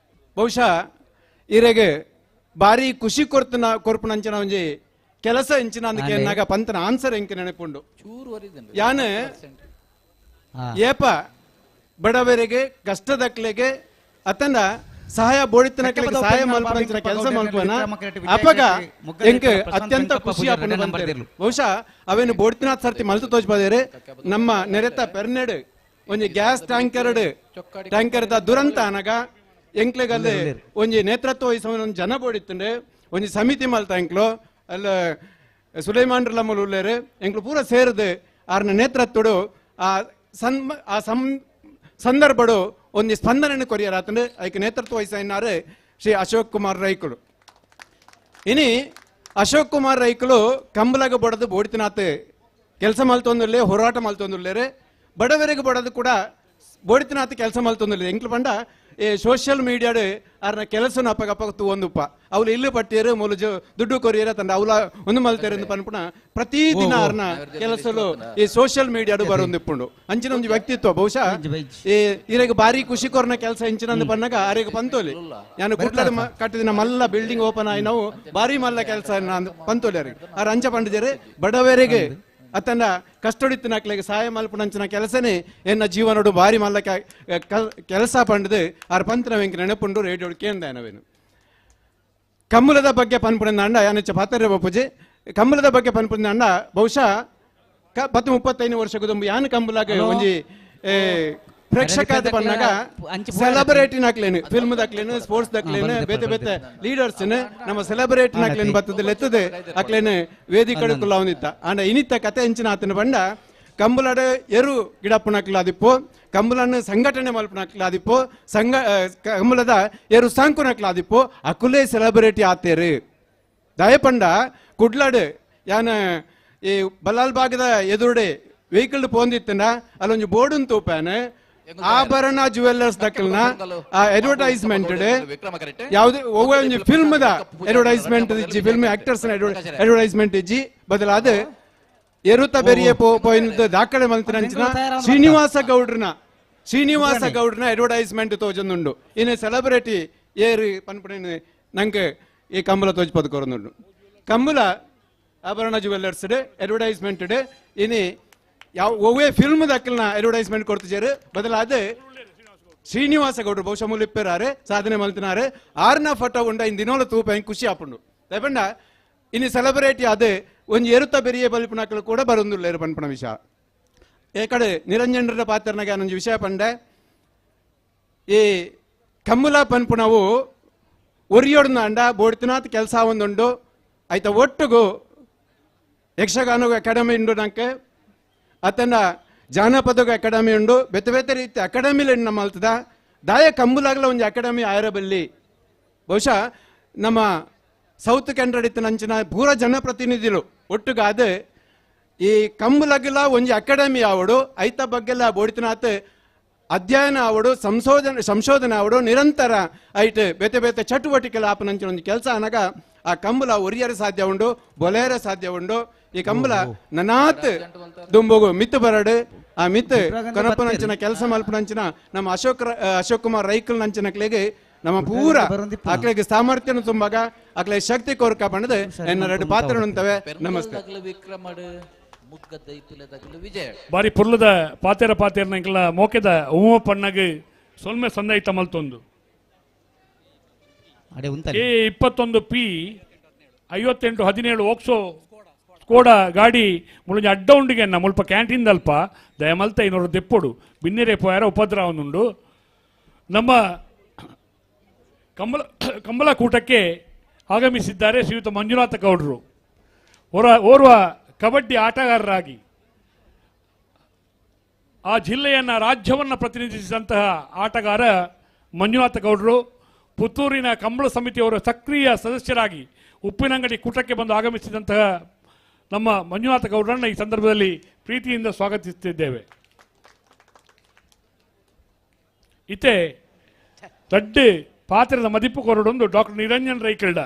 [SPEAKER 1] ಬಹುಶಃ ಇರೆಗೆ ಭಾರಿ ಖುಷಿ ಕೊರ್ತನ ಕೊರ್ಪುನಂಚಿನ ಒಂಜಿ ಕೆಲಸ ಇಂಚಿನ ಅಂದಕ್ಕೆ ಎನ್ನಾಗ ಪಂತನ ಆನ್ಸರ್ ಎಂಕ ನೆನಪುಂಡು. ಯಾನು ಏಪ ಬಡವರಿಗೆ ಕಷ್ಟದಕ್ಲೆಗೆ ಅತನ ಸಹಾಯ ಬೋಡಿತನಕ್ಲೆಗೆ ಸಹಾಯ ಮಲ್ಪನಂಚಿನ ಕೆಲಸ ಮಲ್ಪನ ಅಪಗ ಎಂಕ ಅತ್ಯಂತ ಖುಷಿ ಆಪುಂಡು ಬಂತೇರು. ಬಹುಶಃ ಅವೇನು ಬೋಡಿತನಾಥ್ ಸರ್ತಿ ಮಲ್ತು ತೋಜ್ಬಾದೇರೆ ನಮ್ಮ ನೆರೆತ ಪೆರ್ನೆಡ್ ಒಂಜಿ gas tanker tanker the ದುರಂತ ಅನಗ ಎಂಕ್ಲೆಗಲ್ಲಿ ಒಂಜಿ ನೇತೃತ್ವ ವಹಿಸುವ ಒಂಜಿ ಜನ ಬೋಡಿತ್ತಂಡೆ ಒಂಜಿ ಸಮಿತಿ ಮಲ್ತ ಎಂಕ್ಲು ಅಲ್ಲ ಸುಲೈಮಾನ್ ರಲ್ಲಮ್ಮಲು ಉಲ್ಲೇರು ಎಂಕ್ಲು ಪೂರ ಸೇರಿದು ಆರ್ನ ನೇತೃತ್ವಡು ಆ ಸಂದರ್ಭಡು ಒಂದು ಸ್ಪಂದನೆಯನ್ನು ಕೊರಿಯರ್ ಆತಂಡು ಐಕ್ ನೇತೃತ್ವ ವಹಿಸಿನಾರು ಶ್ರೀ ಅಶೋಕ್ ಕುಮಾರ್ ರೈಕುಲು. ಇನಿ ಅಶೋಕ್ ಕುಮಾರ್ ರೈಕುಲು ಕಂಬಲಗ ಬಡದು ಬೋಡಿತನಾಥ್ ಕೆಲಸ ಮಲ್ತೊಂದುಲ್ಲೆ ಹೋರಾಟ ಮಲ್ತೊಂದುಲ್ಲೇರೆ ಬಡವರಿಗೆ ಬಡದು ಕೂಡ ಬೋಡಿತನಾಥ್ ಕೆಲಸ ಮಲ್ತೊಂದುಲ್ಲೆ ಎಂಕ್ಲು ಪಂಡ ಈ ಸೋಷಿಯಲ್ ಮೀಡಿಯಾಡು ಆರ್ನ ಕೆಲಸನ ಅಪ್ಪಗಪ್ಪ ತೂವೊಂದುಪ್ಪ ಅವಳು ಇಲ್ಲು ಪಟ್ಟಿಯರು ಮೂಲ ದುಡ್ಡು ಕೊರಿಯರ ತಂಡ ಅವಳ ಒಂದು ಮಲ್ತೇರು ಪನ್ಪುಣ ಪ್ರತಿದಿನ ಆರ್ನ ಕೆಲಸಲು ಈ ಸೋಷಿಯಲ್ ಮೀಡಿಯಾಡು ಬರೊಂದಿಪ್ಪುಂಡು ಅಂಚಿನ ಒಂದು ವ್ಯಕ್ತಿತ್ವ ಬಹುಶಃ ಈ ಇರೆಗ್ ಭಾರಿ ಖುಷಿ ಕೊರ್ನ ಕೆಲಸ ಇಂಚಿನ ಪನ್ನಾಗ ಆರೆಗ್ ಪಂತೋಲಿ ನಾನು ಕುಟ್ಲದ ಕಟ್ಟಿದಿನ ಮಲ್ಲ ಬಿಲ್ಡಿಂಗ್ ಓಪನ್ ಆಗಿ ನಾವು ಭಾರಿ ಮಲ್ಲ ಕೆಲಸ ಪಂತೋಲಿ ಅವ್ರಿಗೆ ಆರ್ ಅಂಚ ಪಂಡಿಜರು ಬಡವರಿಗೆ ಅತನ ಕಷ್ಟೊಡಿತ್ತಿನಕ್ಲೆಗ್ ಸಹಾಯ ಮಲ್ಪುನಂಚಿನ ಕೆಲಸನೇ ಎನ್ನ ಜೀವನೋಡು ಭಾರಿ ಮಲ್ಲ ಕೆಲಸ ಪಂಡದು ಆರ್ ಪಂತನ ವೆಂಕ ನೆನಪುಂಡು ರೇಡಿಯೋಡು ಕೇಂದ್ರ. ಕಮ್ಮಲದ ಬಗ್ಗೆ ಪನ್ಪುನ ಅಂಡ ಯಾನೆಚ್ಚ ಪಾತರೆ ಬಪ್ಪುಜಿ ಕಮ್ಮಲದ ಬಗ್ಗೆ ಪನ್ಪುನ ಅಂಡ ಬಹುಶಃ 10-35 ವರ್ಷಕ್ಕೂ ದುಂಬು ಯಾನ್ ಕಂಬಲಾಗ ಒಂಜಿ ಪ್ರೇಕ್ಷಕ ಪನ್ನಾಗ ಸೆಲೆಬ್ರಿಟಿ ನಾಕ್ಲೇನು ಫಿಲ್ಮ್ ದಾಕ್ಲೇನು ಸ್ಪೋರ್ಟ್ಸ್ ದಾಕ್ಲೇನು ಬೇತೆ ಬೇತೆ ಲೀಡರ್ಸ್ ನಮ್ಮ ಸೆಲೆಬ್ರಿಟಿ ನಾಕ್ಲೇನು ಬತ್ತದ ಲೆತ್ತದೆ ಅಕ್ಲೇನು ವೇದಿಕೆ ಕುಲ್ಲ ಆಂಡ ಇನಿತ್ತ ಕತೆ ಹೆಂಚಿನ ಆತನ ಬಂಡ ಕಂಬುಲಡ ಎರು ಗಿಡಪ್ಪನಕ್ಲಾದಿಪ್ಪು ಕಂಬುಲನ್ನು ಸಂಘಟನೆ ಮಲ್ಪನಕ್ಲಾದಿಪ್ಪು ಸಂಘ ಕಂಬುಲದ ಎರು ಸಾಂಕುನಕ್ಲಾದಿಪ್ಪು ಅಕುಲೇ ಸೆಲೆಬ್ರಿಟಿ ಆತೇರು ದಯಪಂಡ ಕುಡ್ಲಾಡು ಯಾನ ಈ ಬಲಾಲ್ ಭಾಗದ ಎದುರುಡೆ ವೆಹಿಕಲ್ ಪೋಂದಿತ್ತನ ಅಲ್ಲೊಂಜಿ ಬೋರ್ಡ್ ತೂಪಾನ ಆಭರಣ ಜುವೆಲ್ಲರ್ಸ್ ದಕ್ಕಲ್ನ ಆ ಅಡ್ವರ್ಟೈಸ್ಮೆಂಟ್ ಯಾವುದೇ ಒಂಜಿ film the advertisement ಇಜ್ಜಿ film actors advertisement ಇಜ್ಜಿ ಬದಲಾದ ಎರುತ ಬೆರಿಯ ಪೋಯಿನ ದಾಖಲೆ ಮಲ್ತಿನಂಚಿನ ಶ್ರೀನಿವಾಸ ಗೌಡ್ರನ ಅಡ್ವರ್ಟೈಸ್ಮೆಂಟ್ ತೋಜೊಂದುಂಡು. ಇನ್ನು ಸೆಲೆಬ್ರಿಟಿ ಏರು ಪನ್ಪುನ ನಂಗೆ ಈ ಕಂಬಳ ತೋಜ್ ಪದ್ಕೊರೊಂದುಂಡು. ಕಂಬಳ ಆಭರಣ ಜುವೆಲ್ಲರ್ಸ್ ಅಡ್ವರ್ಟೈಸ್ಮೆಂಟ್ ಇನಿ ಯಾವ ಒವ್ವೇ ಫಿಲ್ಮ್ ದಕ್ಕಲ್ನ ಅಡ್ವರ್ಟೈಸ್ಮೆಂಟ್ ಕೊಡ್ತಿದ್ದಾರೆ ಬದಲಾದ ಶ್ರೀನಿವಾಸ ಗೌಡ್ರು ಬಹುಶಃ ಮುಲಿಪ್ಪೇರಾರೆ ಸಾಧನೆ ಮಲ್ತಿನಾರೆ ಆರ್ನ ಫೋಟೋ ಉಂಡ ಇನ್ ದಿನೋಲ ತೂಪ ಹಿಂಗೆ ಖುಷಿ ಆಪುಂಡು ದಯಪಂಡ ಇನ್ನು ಸೆಲೆಬ್ರಿಟಿ ಅದೇ ಒಂಜಿ ಎರುತ್ತ ಬೆರಿಯ ಬಲಿಪುನಕಲು ಕೂಡ ಬರೊಂದುಲ್ಲೇರು ಪನ್ಪುನ ವಿಷಯ. ಈ ಕಡೆ ನಿರಂಜನರ ಪಾತ್ರನಾಗ ಒಂಜಿ ವಿಷಯ ಪಂಡೆ ಈ ಕಮ್ಮುಲ ಪನ್ಪುನವು ಒರಿಯೋಡ್ನ ಅಂಡ ಬೋಡ್ತಿನಾಥ್ ಕೆಲಸ ಒಂದುಂಡು ಆಯ್ತ ಒಟ್ಟುಗು ಯಕ್ಷಗಾನ ಅಕಾಡೆಮಿ ಉಂಡು ನಂಗೆ ಅತನ ಜಾನಪದ ಅಕಾಡೆಮಿ ಉಂಡು ಬೇತೆ ಬೇತೆ ರೀತಿ ಅಕಾಡೆಮಿಲಿ ನಮ್ಮ ದಾಯ ಕಂಬುಲಾಗಲ ಒಂದು ಅಕಾಡೆಮಿ ಆಯರಬಲ್ಲಿ ಬಹುಶಃ ನಮ್ಮ ಸೌತ್ ಕೆನರಾ ಇತ್ತಿನಂಚಿನ ಪೂರ ಜನಪ್ರತಿನಿಧಿಲು ಒಟ್ಟುಗಾದ ಈ ಕಂಬುಲಗಲ ಒಂಜಿ ಅಕಾಡೆಮಿ ಆವಡು ಐತ ಬಗ್ಗೆಲ್ಲ ಬೋಡಿತನಾಥ್ ಅಧ್ಯಯನ ಆವಡು ಸಂಶೋಧನೆ ಆವಡು ನಿರಂತರ ಐಟ್ ಬೇತೆ ಬೇತೆ ಚಟುವಟಿಕೆಲ ಆಪನಂಚಿನ ಒಂದು ಕೆಲಸ ಅನಗ ಆ ಕಂಬಳ ಒರಿಯರೆ ಸಾಧ್ಯ ಉಂಡು, ಬೊಲೆಯರೆ ಸಾಧ್ಯ ಉಂಡು. ಈ ಕಂಬಳ ನನಾತ್ ದುಂಬುಗು ಮಿತ್ತು ಬರಡು, ಆ ಮಿತ್ತು ಕೊನಪ್ಪನಂಚಿನ ಕೆಲಸ ಮಲ್ಪನಂಚಿನ ನಮ್ಮ ಅಶೋಕ್ ಅಶೋಕ್ ಕುಮಾರ್ ರೈಕಲ್ ನಂಚಿನಕ್ಲೆಗೆ ನಮ್ಮ ಪೂರ ಆಕ್ಲೆಗೆ ಸಾಮರ್ಥ್ಯನ ತುಂಬಾಗ ಆಕ್ಲೆ ಶಕ್ತಿ ಕೋರ್ಕ ಬಣ್ಣದ ಎನ್ನ ಎರಡು ಪಾತ್ರ ಉಂಟವೆ. ನಮಸ್ತೆ.
[SPEAKER 3] ಬಾರಿ ಪುರ್ಲದ ಪಾತೆರ ಪಾತೆರ್ನಂಕಲ ಮೋಕೆದ ಉಮ ಪಣ್ಣಗ್ ಸೊಲ್ಮೆ ಸಂದೈತ ಮಲ್ತೊಂದು ಎ 21 ಪಿ 58 17 ಓಕ್ಸೋ ಸ್ಕೋಡ ಗಾಡಿ ಮುಳುಂಜ ಅಡ್ಡ ಉಂಡಿಗೆನ್ನ ಮುಲ್ಪ ಕ್ಯಾಂಟೀನ್ ದಲ್ಪ ದಯಮಲ್ತ ಇನ್ನೂರು ದೆಪ್ಪೊಡು ಬಿನ್ನೆರೆ ಪೋಯಾರ ಉಪದ್ರವನ್ನುಂಡು. ನಮ್ಮ ಕಂಬಳಕೂಟಕ್ಕೆ ಆಗಮಿಸಿದ್ದಾರೆ ಶ್ರೀಯುತ ಮಂಜುನಾಥ ಗೌಡರು. ಓರ್ವ ಕಬಡ್ಡಿ ಆಟಗಾರರಾಗಿ ಆ ಜಿಲ್ಲೆಯನ್ನು ರಾಜ್ಯವನ್ನು ಪ್ರತಿನಿಧಿಸಿದಂತಹ ಆಟಗಾರ ಮಂಜುನಾಥ ಗೌಡರು ಪುತ್ತೂರಿನ ಕಂಬಳ ಸಮಿತಿಯವರ ಸಕ್ರಿಯ ಸದಸ್ಯರಾಗಿ ಉಪ್ಪಿನಂಗಡಿ ಕೂಟಕ್ಕೆ ಬಂದು ಆಗಮಿಸಿದಂತಹ ನಮ್ಮ ಮಂಜುನಾಥ ಗೌಡರನ್ನು ಈ ಸಂದರ್ಭದಲ್ಲಿ ಪ್ರೀತಿಯಿಂದ ಸ್ವಾಗತಿಸುತ್ತಿದ್ದೇವೆ. ಇತ್ತೆ ದಡ್ಡ ಪಾತ್ರದ ಮದಿಪು ಕೊರಡೊಂದು ಡಾಕ್ಟರ್ ನಿರಂಜನ್ ರೈಕಲ್ಡ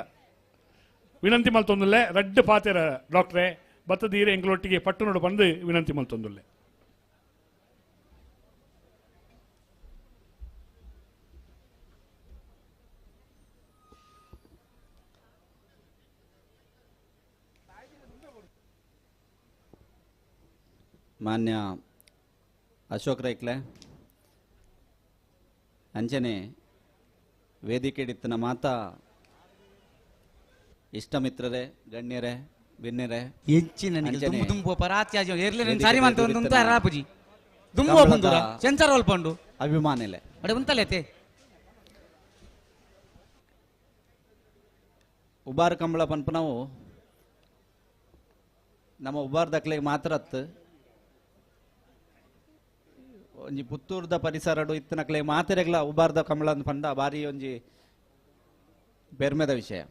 [SPEAKER 3] ವಿನಂತಿ ಮಲ್ತೊಂದುಲ್ಲೆ. ರಡ್ಡು ಪಾತೆರ ಡಾಕ್ಟ್ರೇ ಬತ್ತದೀರೆ ಎಂಗ್ಲೊಟ್ಟಿಗೆ ಪಟ್ಟು ನೋಡು ಬಂದು ವಿನಂತಿ ಮಲ್ತೊಂದುಲ್ಲೆ.
[SPEAKER 13] ಮಾನ್ಯ ಅಶೋಕ್ ರೈಕ್ಲೆ ಅಂಚನೆ ವೇದಿಕೆಡಿತ್ತನ ಮಾತಾ ಇಷ್ಟ ಮಿತ್ರರೇ, ಗಣ್ಯರೇ, ಬಿನ್ನೆರೆ, ಅಭಿಮಾನಿಲೆ ಉಬಾರ್ ಕಂಬಳ ಪನ್ಪನವು ನಮ್ಮ ಉಬಾರ್ ದಕ್ಲೆಗೆ ಮಾತ್ರ ಅತ್ತು ಒಂಜಿ ಪುತ್ತೂರ್ದ ಪರಿಸರಡು ಇತ್ತನಕ್ಲೆ ಮಾತೆರೆಗ್ಲ ಉಬಾರ್ದ ಕಂಬಳ ಪಂಡ ಬಾರಿ ಒಂಜಿ ಪೆರ್ಮೆದ ವಿಷಯ.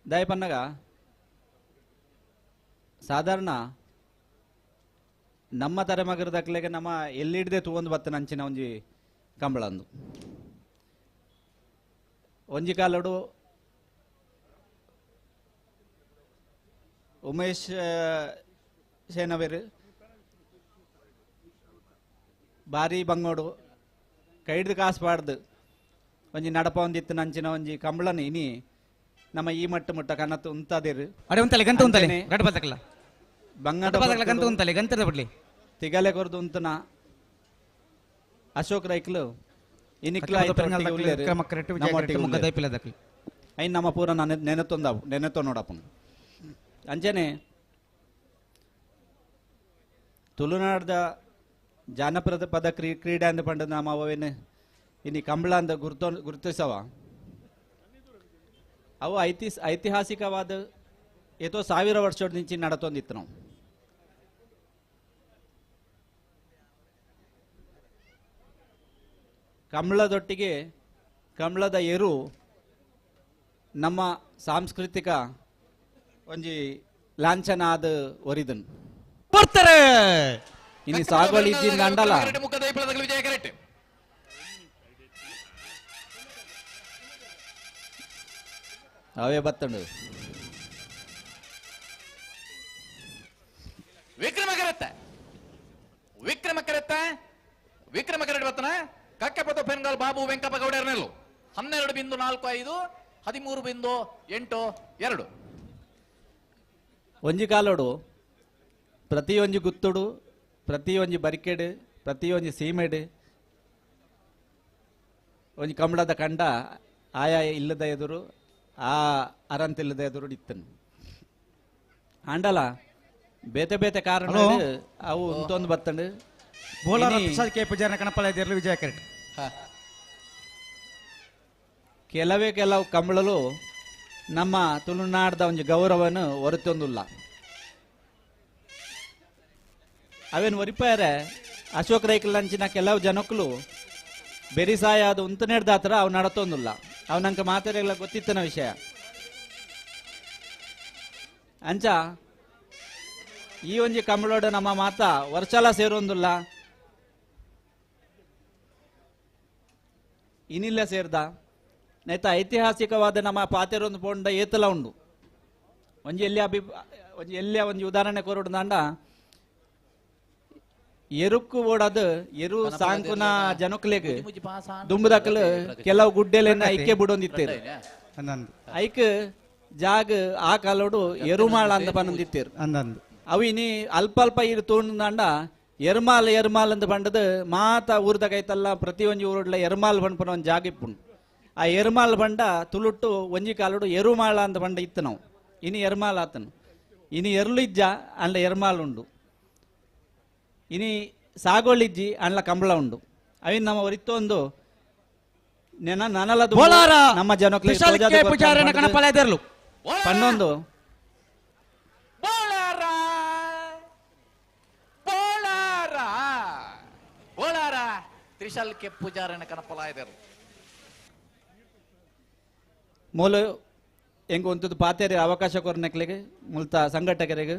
[SPEAKER 13] ದಯಪನ್ನಗ ಸಾಧಾರಣ ನಮ್ಮ ತಲೆಮಗರದಕ್ಲೆಗೆ ನಮ್ಮ ಎಲ್ಲಿಡ್ದೆ ತೂವೊಂದು ಬತ್ತನ ಅಂಚಿನ ಒಂಜಿ ಕಂಬಳಂದು ಒಂಜಿ ಕಾಲಡು ಉಮೇಶ್ ಸೇನವೇರು ಬಾರಿ ಬಂಗೋಡು ಕೈಡ್ದು ಕಾಸು ಪಾಡ್ದು ಒಂಜಿ ನಡಪ ಒಂದಿತ್ತು ನಂಚಿನ ಒಂಜಿ ಕಂಬಳನ ಇನಿ ನಮ್ಮ ಈ ಮಟ್ಟ ಮುಟ್ಟ ಕನತ್ತು ಉಂತಾದಿರು.
[SPEAKER 4] ಅಡೆ ಉಂತಲೆ ಗಂತ ಉಂತಲೆ ರಡ್ ಬತ್ತಕಲ
[SPEAKER 13] ಬಂಗಾರ
[SPEAKER 4] ಗಂತ ಉಂತಲೆ ಗಂತದ ಬಡ್ಲಿ
[SPEAKER 13] ತಿಗಲೆ ಕೊರ್ದು ಉಂತನ ಅಶೋಕ್ ರೈಕ್ಲು ಇನಿಕ್ಲ ಐನ್ ನಮ್ಮ ಪೂರ ನೆನೆತೊಂದ ನೆನೆತೊ ನೋಡಪ್ಪನು. ಅಂಚನೆ ತುಳುನಾಡ್ದ ಜಾನಪದ ಪದ ಕ್ರೀಡೆ ಅಂದ ಪಂಡ ನಮ್ಮ ಅವೇನು ಇನಿ ಕಂಬಳ ಅಂದ ಗುರುತಿಸವ ಅವು ಐತಿಹಾಸಿಕವಾದ ಏತೋ 1000 ವರ್ಷದ ನಿಂಚಿ ನಡತೊಂದಿತ್ತು ನಾವು. ಕಂಬಳದೊಟ್ಟಿಗೆ ಕಂಬಳದ ಎರು ನಮ್ಮ ಸಾಂಸ್ಕೃತಿಕ ಒಂಜಿ ಲಾಂಛನ ಆದ ಒರಿದನ್
[SPEAKER 4] ಬರ್ತಾರೆ.
[SPEAKER 13] ಇನ್ನು ಸಾಗೋಳಿ ಇದ್ದಿಂದ ಅಂಡಲ ಅವೇ ಬತ್ತಂಡು
[SPEAKER 6] ವಿಕ್ರಮ ಕರೆತ್ತ ವಿಕ್ರಮ ಕರೆತ್ತ ವಿಕ್ರಮ ಕರೆಟ್ ಬತ್ತನ ಕಕ್ಕೆಪದ ಪೆನ್ಗಾಲ್ ಬಾಬು ವೆಂಕಪ್ಪ ಗೌಡರ್ನೆಲ್ಲು 12.45 13.82.
[SPEAKER 13] ಒಂಜಿ ಕಾಲೋಡು ಪ್ರತಿಯೊಂಜಿ ಗುತ್ತುಡು ಪ್ರತಿಯೊಂಜಿ ಬರಿಕೆಡು ಪ್ರತಿಯೊಂಜಿ ಸೀಮೆಡು ಒಂಜಿ ಕಂಬಳದ ಕಂಡ ಆಯಾ ಇಲ್ಲದ ಎದುರು ಆ ಅರಂತಿಲ್ಲದ ಎದುರು ಇತ್ತನು. ಆಂಡಲ ಬೇತೆ ಬೇತೆ ಕಾರಣ ಅವು ಉಂತೊಂದು ಬತ್ತಂಡು.
[SPEAKER 4] ವಿಜಯ ಕರೆಕ್ಟ್.
[SPEAKER 13] ಕೆಲವೇ ಕೆಲವು ಕಂಬಳಲು ನಮ್ಮ ತುಳುನಾಡ್ದ ಒಂಜಿ ಗೌರವನು ಹೊರತೊಂದುಲ್ಲ. ಅವೇನು ಒರಿಪಾಯರೆ ಅಶೋಕ್ ರೈಕಲ್ ಅಂಚಿನ ಕೆಲವು ಜನಕ್ಕಲು ಬೆರಿಸಾಯ ಅದು ಉಂತನೇಡ್ದಾತ್ರ ಅವು ನಡತೊಂದುಲ್ಲ. ಅವು ನಂಗೆ ಮಾತೆರೆಲ್ಲ ಗೊತ್ತಿತ್ತನ ವಿಷಯ. ಅಂಚ ಈ ಒಂಜಿ ಕಂಬಳೋಡು ನಮ್ಮ ಮಾತ ವರ್ಷಲ ಸೇರೊಂದುಲ್ಲ, ಇನಿಲ್ಲ ಸೇರ್ದ ನೇತ ಐತಿಹಾಸಿಕವಾದ ನಮ್ಮ ಪಾತೆರೊಂದು ಪೋಂಡ ಏತಲ ಉಂಡು ಒಂಜಿ ಎಲ್ಲಿ ಅಭಿ ಒಂಜಿ ಎಲ್ಲಿಯ ಒಂಜಿ ಉದಾಹರಣೆ ಕೊರಡು ದಾಂಡ ಎರುಕ್ಕು ಓಡದು ಎರು ಸಾಂಕುನ ಜನಕ್ಲೆಗ್ ದುಂಬುದಕಲು ಕೆಲವು ಗುಡ್ಡೆಲೆನ ಐಕೆ ಬಿಡೊಂದಿತ್ತೇರು ಐಕ್ ಜಾಗ ಆ ಕಾಲೋಡು ಎರುಮಾಳ ಅಂತ ಪನ್ನೊಂದಿತ್ತೇರು ಅವು ಇನಿ ಅಲ್ಪ ಅಲ್ಪ ಇರು ತೂಂಡ ಎರ್ಮಾಲ್ ಎರ್ಮಾಲ್ ಅಂತ ಬಂಡದು ಮಾತ ಊರ್ದಾಗ ಐತಲ್ಲ ಪ್ರತಿ ಒಂಜಿ ಊರುಡ್ಲ ಎರ್ಮಾಲ್ ಬಂಡ್ಪನ ಒಂದು ಜಾಗ ಇಪ್ಪುಂಡು ಆ ಎರ್ಮಾಲ್ ಬಂಡ ತುಳುಟ್ಟು ಒಂಜಿ ಕಾಲೋಡು ಎರುಮಾಳ ಅಂತ ಬಂಡ ಇತ್ತು ನಾವು ಇನಿ ಎರ್ಮಾಲ್ ಆತನು ಇನಿ ಎರ್ಲು ಇಜ್ಜ ಅಂಡ ಎರ್ಮಾಲ್ ಉಂಡು ಇನಿ ಸಾಗೋಳಿಜ್ಜಿ ಅಂಡ್ಲ ಕಂಬಳ ಉಂಡು ಅವಿನ ನಮ್ಮ ಒರಿತ್ತೊಂದು ನೆನ ನನಲದು ನಮ್ಮ ಜನಕ್ಕೆ ಪನ್ನೊಂದು
[SPEAKER 6] ತ್ರಿಶಾಲ್ ಕೆ ಪೂಜಾರನ ಕಣಪಲಾಯದರು
[SPEAKER 13] ಮೂಲ ಎಂಗ್ ಒಂತದ್ದು ಪಾತೆರೆ ಅವಕಾಶ ಕೊರ್ನಕ್ಲೆಗೆ ಮುಲ್ತ ಸಂಘಟಕರಿಗೆ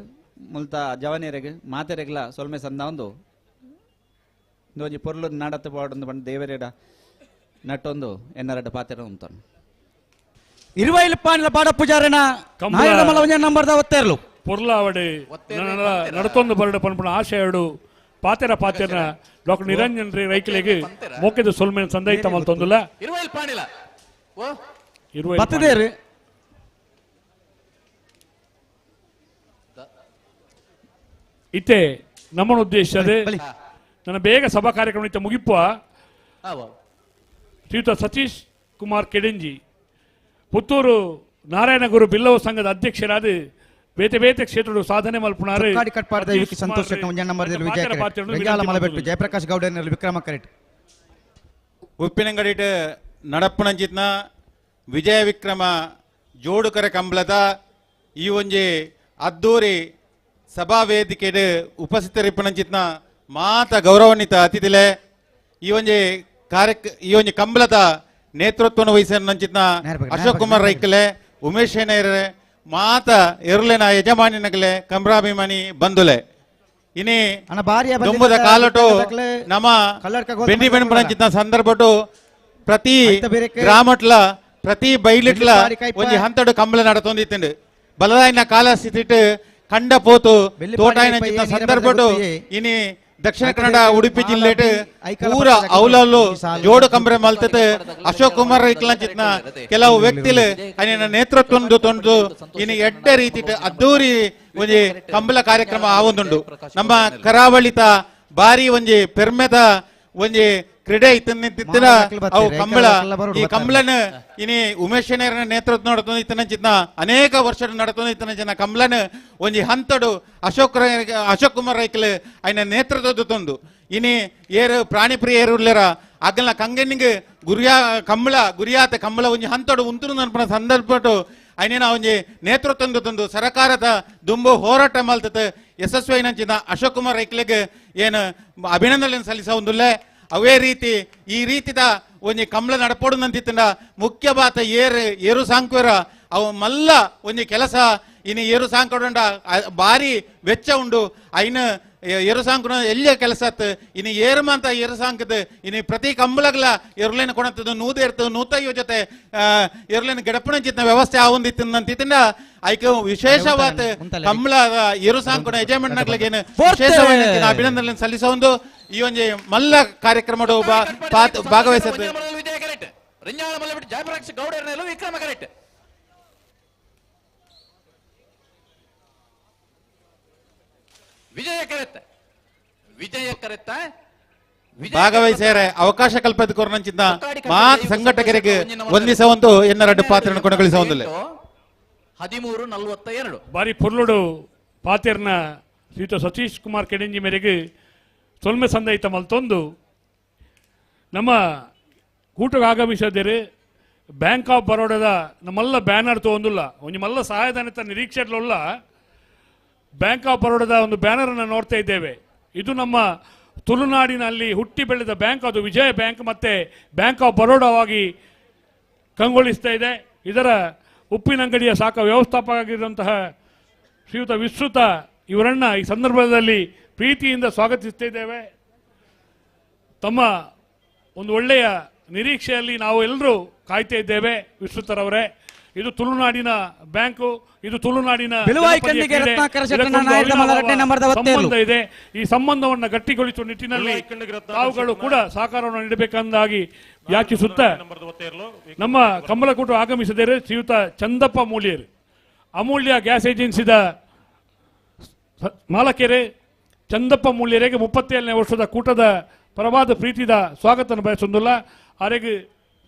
[SPEAKER 13] ಮುಲ್ತ ಜವನಿಯರಿಗೆ ಮಾತೆರೆಗ್ಲ ಸೊಲ್ಮೆ ಸಂದ ಒಂದು ಒಂಜಿ ಪೊರ್ಲು ನಾಡತ್ತ ಪಾಡೊಂದು ಬಂದು ದೇವರೇಡ ನಟ್ಟೊಂದು ಎನ್ನರಡ್ಡ ಪಾತೆರ ಉಂತಾನು
[SPEAKER 4] ಇರುವೈಲ್ ಪಾಂಡ್ಲ ಬಾಡ ಪೂಜಾರನ ನಂಬರ್ದ ಒತ್ತೇರ್ಲು
[SPEAKER 3] ಪೊರ್ಲಾವಡೆ ನಡತೊಂದು ಬರಡ ಪನ್ಪುಣ ಆಶಯಡು ಪಾತೆರ ಪಾತೆರನ ಡಾಕ್ಟರ್ ನಿರಂಜನ್ ರೇ ರೈಕಲೆಗೆ ಮೋಕೆದ ಸೊಲ್ಮೆನ್ ಸಂದೈತ ಮಲ್ತೊಂದುಲ್ಲ
[SPEAKER 6] ಇರುವೈಲ್ ಪಾಂಡಿಲ ಓ
[SPEAKER 3] ಇರುವೈಲ್
[SPEAKER 4] ಬತ್ತದೇರು
[SPEAKER 3] ಇತ್ತೆ ನಮ್ಮನ ಉದ್ದೇಶ ಅದೇ ನನ್ನ ಬೇಗ ಸಭಾ ಕಾರ್ಯಕ್ರಮ ಇತ್ತ ಮುಗಿಪುವ ಶ್ರೀಯುತ ಸತೀಶ್ ಕುಮಾರ್ ಕೆಡೆಂಜಿ ಪುತ್ತೂರು ನಾರಾಯಣಗುರು ಬಿಲ್ಲವ ಸಂಘದ ಅಧ್ಯಕ್ಷರಾದ ಬೇತೆ ಬೇತೆ ಕ್ಷೇತ್ರದ ಸಾಧನೆ ಮಲ್ಪುಣಾರು
[SPEAKER 4] ಕಾಡಿ ಕಟ್ಪಾಡದ ಯುವಕಿ ಸಂತೋಷ್ ಶೆಟ್ಟಿ ಒಂಜಿ ನಂಬರ್ ವಿಜಯ ಕರೆಟ್ ರೆಂಜಾಲ ಮಲಬೆಟ್ಟು ಜಯಪ್ರಕಾಶ್ ಗೌಡನಲ್ಲಿ ವಿಕ್ರಮ ಕರೆಟ್
[SPEAKER 18] ಉಪ್ಪಿನಂಗಡಿಟ್ ನಡಪ್ಪುನಂಚಿತ್ನ ವಿಜಯ ವಿಕ್ರಮ ಜೋಡುಕರ ಕಂಬಳದ ಈ ಒಂಜಿ ಅದ್ದೂರಿ ಸಭಾ ವೇದಿಕೆಡ್ ಉಪಸ್ಥಿತರಿಪ್ಪುನಂಚಿತ್ನ ಮಾತ ಗೌರವಾನ್ವಿತ ಅತಿಥಿಲೆ ಈ ಒಂಜಿ ಕಾರ್ಯಕ್ ಈ ಒಂಜಿ ಕಂಬಳದ ನೇತೃತ್ವವನ್ನು ವಹಿಸಿನಂಚಿತ್ನ ಅಶೋಕ್ ಕುಮಾರ್ ರೈಕಲೆ ಉಮೇಶ್ ಶೆಣೈರೆ ಮಾತ ಎರುಲೆನ ಯಜಮಾನಿನಗಲೆ ಕಂಬ್ರಾಭಿಮಾನಿ ಬಂಧುಲೆ ಇನಿ ದುಂಬುದ ಕಾಲಟು ನಮ್ಮ ಬೆಂಡಿ ಬೆಂಬಲಂಚಿತ್ನ ಸಂದರ್ಭಟು ಪ್ರತಿ ಗ್ರಾಮಟ್ಲ ಪ್ರತಿ ಬೈಲಿಟ್ಲ ಒಂಜಿ ಹಂತಡು ಕಂಬಳ ನಡತೊಂದಿತ್ತಂಡು ಬಲದಾಯಿನ ಕಾಲ ಸ್ಥಿತಿಟ್ ಕಂಡ ಪೋತು ತೋಟಾಯಿನ ಚಿತ್ತ ಸಂದರ್ಭಟು ಇನಿ ದಕ್ಷಿಣ ಕನ್ನಡ ಉಡುಪಿ ಜಿಲ್ಲೆಟ್ ಪೂರ ಅವಲಲ್ಲು ಜೋಡು ಕಂಬರೆ ಮಲ್ತತೆ ಅಶೋಕ್ ಕುಮಾರ್ ರೈಕ್ಲಂಚಿತ್ನ ಕೆಲವು ವ್ಯಕ್ತಿಲು ಅನಿನ ನೇತೃತ್ವ ತೊಂದು ಇನಿ ಎಡ್ಡೆ ರೀತಿ ಅದ್ದೂರಿ ಒಂಜಿ ಕಂಬಳ ಕಾರ್ಯಕ್ರಮ ಆವೊಂದುಂಡು ನಮ್ಮ ಕರಾವಳಿತ ಬಾರಿ ಒಂಜಿ ಪೆರ್ಮೆದ ಒಂಜಿ ಕ್ರೀಡೆ ಇತ್ತಿನ ಅವು ಕಂಬಳ ಈ ಕಂಬಳನ ಇನಿ ಉಮೇಶ್ ಶೆಣೈರನ ನೇತೃತ್ವ ನಡತೊಂದು ಇತ್ತನಂಚಿತ್ನ ಅನೇಕ ವರ್ಷ ನಡತೊಂದು ಇತ್ತನಂಚಿನ ಕಂಬಳನ ಒಂಜಿ ಹಂತಡು ಅಶೋಕ್ ಅಶೋಕ್ ಕುಮಾರ್ ರೈಕಲ್ ಆಯ್ನ ನೇತೃತ್ವದ ತೊಂದು ಇನಿ ಏರು ಪ್ರಾಣಿ ಪ್ರಿಯರು ಉಲ್ಲೆರ ಅಗಲ್ನ ಕಂಗನಿಗೆ ಗುರಿಯಾ ಕಂಬಳ ಗುರಿಯಾತ ಕಂಬಳ ಒಂಜಿ ಹಂತಡು ಉಂತುನು ಅನ್ಪನ ಸಂದರ್ಭಟು ಐನೇನ ಒಂಜಿ ನೇತೃತ್ವ ತಂದು ಸರಕಾರದ ದುಂಬು ಹೋರಾಟ ಮಲ್ತತೆ ಯಶಸ್ವಿ ಐನಂಚಿನ ಅಶೋಕ್ ಕುಮಾರ್ ರೈಕ್ಲೆಗ್ ಏನು ಅಭಿನಂದನೆ ಸಲ್ಲಿಸ ಒಂದುಲ್ಲೆ ಅವೇ ರೀತಿ ಈ ರೀತಿದ ಒಂಜಿ ಕಂಬಳ ನಡಪೋಡುನಂತಿತ್ತಂಡ ಮುಖ್ಯ ಬಾತ ಏರು ಏರು ಸಾಂಕ್ವೆರ ಅವು ಮಲ್ಲ ಒಂಜಿ ಕೆಲಸ ಇನ್ನು ಏರು ಸಾಂಕೊಡಂಡ ಭಾರಿ ವೆಚ್ಚ ಉಂಡು ಐನ ಏರು ಸಾಂಕುನ ಎಲ್ಲಿಯ ಕೆಲಸ ಆತ್ ಇನ್ನು ಏರುಮ ಅಂತ ಏರು ಸಾಂಕದ ಇನ್ನು ಪ್ರತಿ ಕಂಬಳಗ್ಲ ಎರುಲೇನ ಕೊಣತದ ನೂದು ಇರ್ತದೆ ನೂತಯ್ಯೋ ಜೊತೆ ಎರುಲೇನ ಗೆಡಪಣ ಚಿತ್ನ ವ್ಯವಸ್ಥೆ ಆವೊಂದಿತ್ತಂತಿತ್ತಂಡ ಐಕ ವಿಶೇಷವಾದ ಕಂಬಳ ಏರು ಸಾಂಕುನ ಯಜಮಾನಗ್ಲಿಗೇನು ವಿಶೇಷವಾದ ಅಭಿನಂದನೆ ಸಲ್ಲಿಸ ಒಂದು ಈ ಒಂಜಿ ಮಲ್ಲ ಕಾರ್ಯಕ್ರಮದ ಭಾಗವಹಿಸುತ್ತೆ
[SPEAKER 6] ಜಯಪ್ರಕಾಶ್ ಗೌಡರನೆಲ್ಲ ವಿಕ್ರಮ ಕರೆಕ್ಟ್ ವಿಜಯ ಕರೆತ್ತ ವಿಜಯ ಕರೆತ್ತ
[SPEAKER 18] ಭಾಗವಹಿಸ್ಯಾರೆ ಅವಕಾಶ ಕಲ್ಪದ ಕೊರನಂಚಿನ ಮಾತ್ ಸಂಘಟಕರಿಗೆ ವಂದಿಸುವಂತು ಎನ್ನರಡ್ಡು ಪಾತ್ರನ ಕೊನೆಗೊಳಿಸುವಂದಿಲ್ಲ
[SPEAKER 6] 13:42
[SPEAKER 3] ಬಾರಿ ಪೊರ್ಲುಡು ಪಾತೆರ್ನ ಶ್ರೀಯುತ ಸತೀಶ್ ಕುಮಾರ್ ಕೆಡೆಂಜಿ ಮೇರೆಗೆ ಸೊಲ್ಮೆ ಸಂದೈತ ಮಲ್ತೊಂದು ನಮ್ಮ ಕೂಟಕ್ಕೆ ಆಗಮಿಸದಿರಿ ಬ್ಯಾಂಕ್ ಆಫ್ ಬರೋಡದ ನಮ್ಮೆಲ್ಲ ಬ್ಯಾನರ್ ತೊಗೊಂದಿಲ್ಲ ಒಂಜಿ ಮಲ್ಲ ಸಹಾಯಧನದ ನಿರೀಕ್ಷೆಲ್ಲ ಬ್ಯಾಂಕ್ ಆಫ್ ಬರೋಡದ ಒಂದು ಬ್ಯಾನರನ್ನು ನೋಡ್ತಾ ಇದ್ದೇವೆ. ಇದು ನಮ್ಮ ತುಳುನಾಡಿನಲ್ಲಿ ಹುಟ್ಟಿ ಬೆಳೆದ ಬ್ಯಾಂಕ್, ಅದು ವಿಜಯ ಬ್ಯಾಂಕ್ ಮತ್ತು ಬ್ಯಾಂಕ್ ಆಫ್ ಬರೋಡಾವಾಗಿ ಕಂಗೊಳಿಸ್ತಾ ಇದೆ. ಇದರ ಉಪ್ಪಿನಂಗಡಿಯ ಶಾಖಾ ವ್ಯವಸ್ಥಾಪಕರಾಗಿರುವಂತಹ ಶ್ರೀಯುತ ವಿಸ್ತೃತ ಇವರನ್ನು ಈ ಸಂದರ್ಭದಲ್ಲಿ ಪ್ರೀತಿಯಿಂದ ಸ್ವಾಗತಿಸ್ತಾ ಇದ್ದೇವೆ. ತಮ್ಮ ಒಂದು ಒಳ್ಳೆಯ ನಿರೀಕ್ಷೆಯಲ್ಲಿ ನಾವು ಎಲ್ಲರೂ ಕಾಯ್ತಾ ಇದ್ದೇವೆ ವಿಶ್ವತರವರೇ. ಇದು ತುಳುನಾಡಿನ ಬ್ಯಾಂಕು, ಇದು ತುಳುನಾಡಿನ ಸಂಬಂಧ ಇದೆ. ಈ ಸಂಬಂಧವನ್ನು ಗಟ್ಟಿಗೊಳಿಸುವ ನಿಟ್ಟಿನಲ್ಲಿ ತಾವುಗಳು ಕೂಡ ಸಹಕಾರವನ್ನು ನೀಡಬೇಕೆಂದಾಗಿ ಯಾಚಿಸುತ್ತ ನಮ್ಮ ಕಂಬಳಕೂಟ ಆಗಮಿಸಿದರೆ ಶ್ರೀಯುತ ಚಂದಪ್ಪ ಮೂಲ್ಯರು, ಅಮೂಲ್ಯ ಗ್ಯಾಸ್ ಏಜೆನ್ಸಿದ ಮಾಲಕೆರೆ ಚಂದಪ್ಪ ಮೂಲ್ಯರಿಗೆ 37ನೇ ವರ್ಷದ ಕೂಟದ ಪರವಾದ ಪ್ರೀತಿದ ಸ್ವಾಗತವನ್ನು ಬಯಸೊಂದಿಲ್ಲ. ಆರೆಗೆ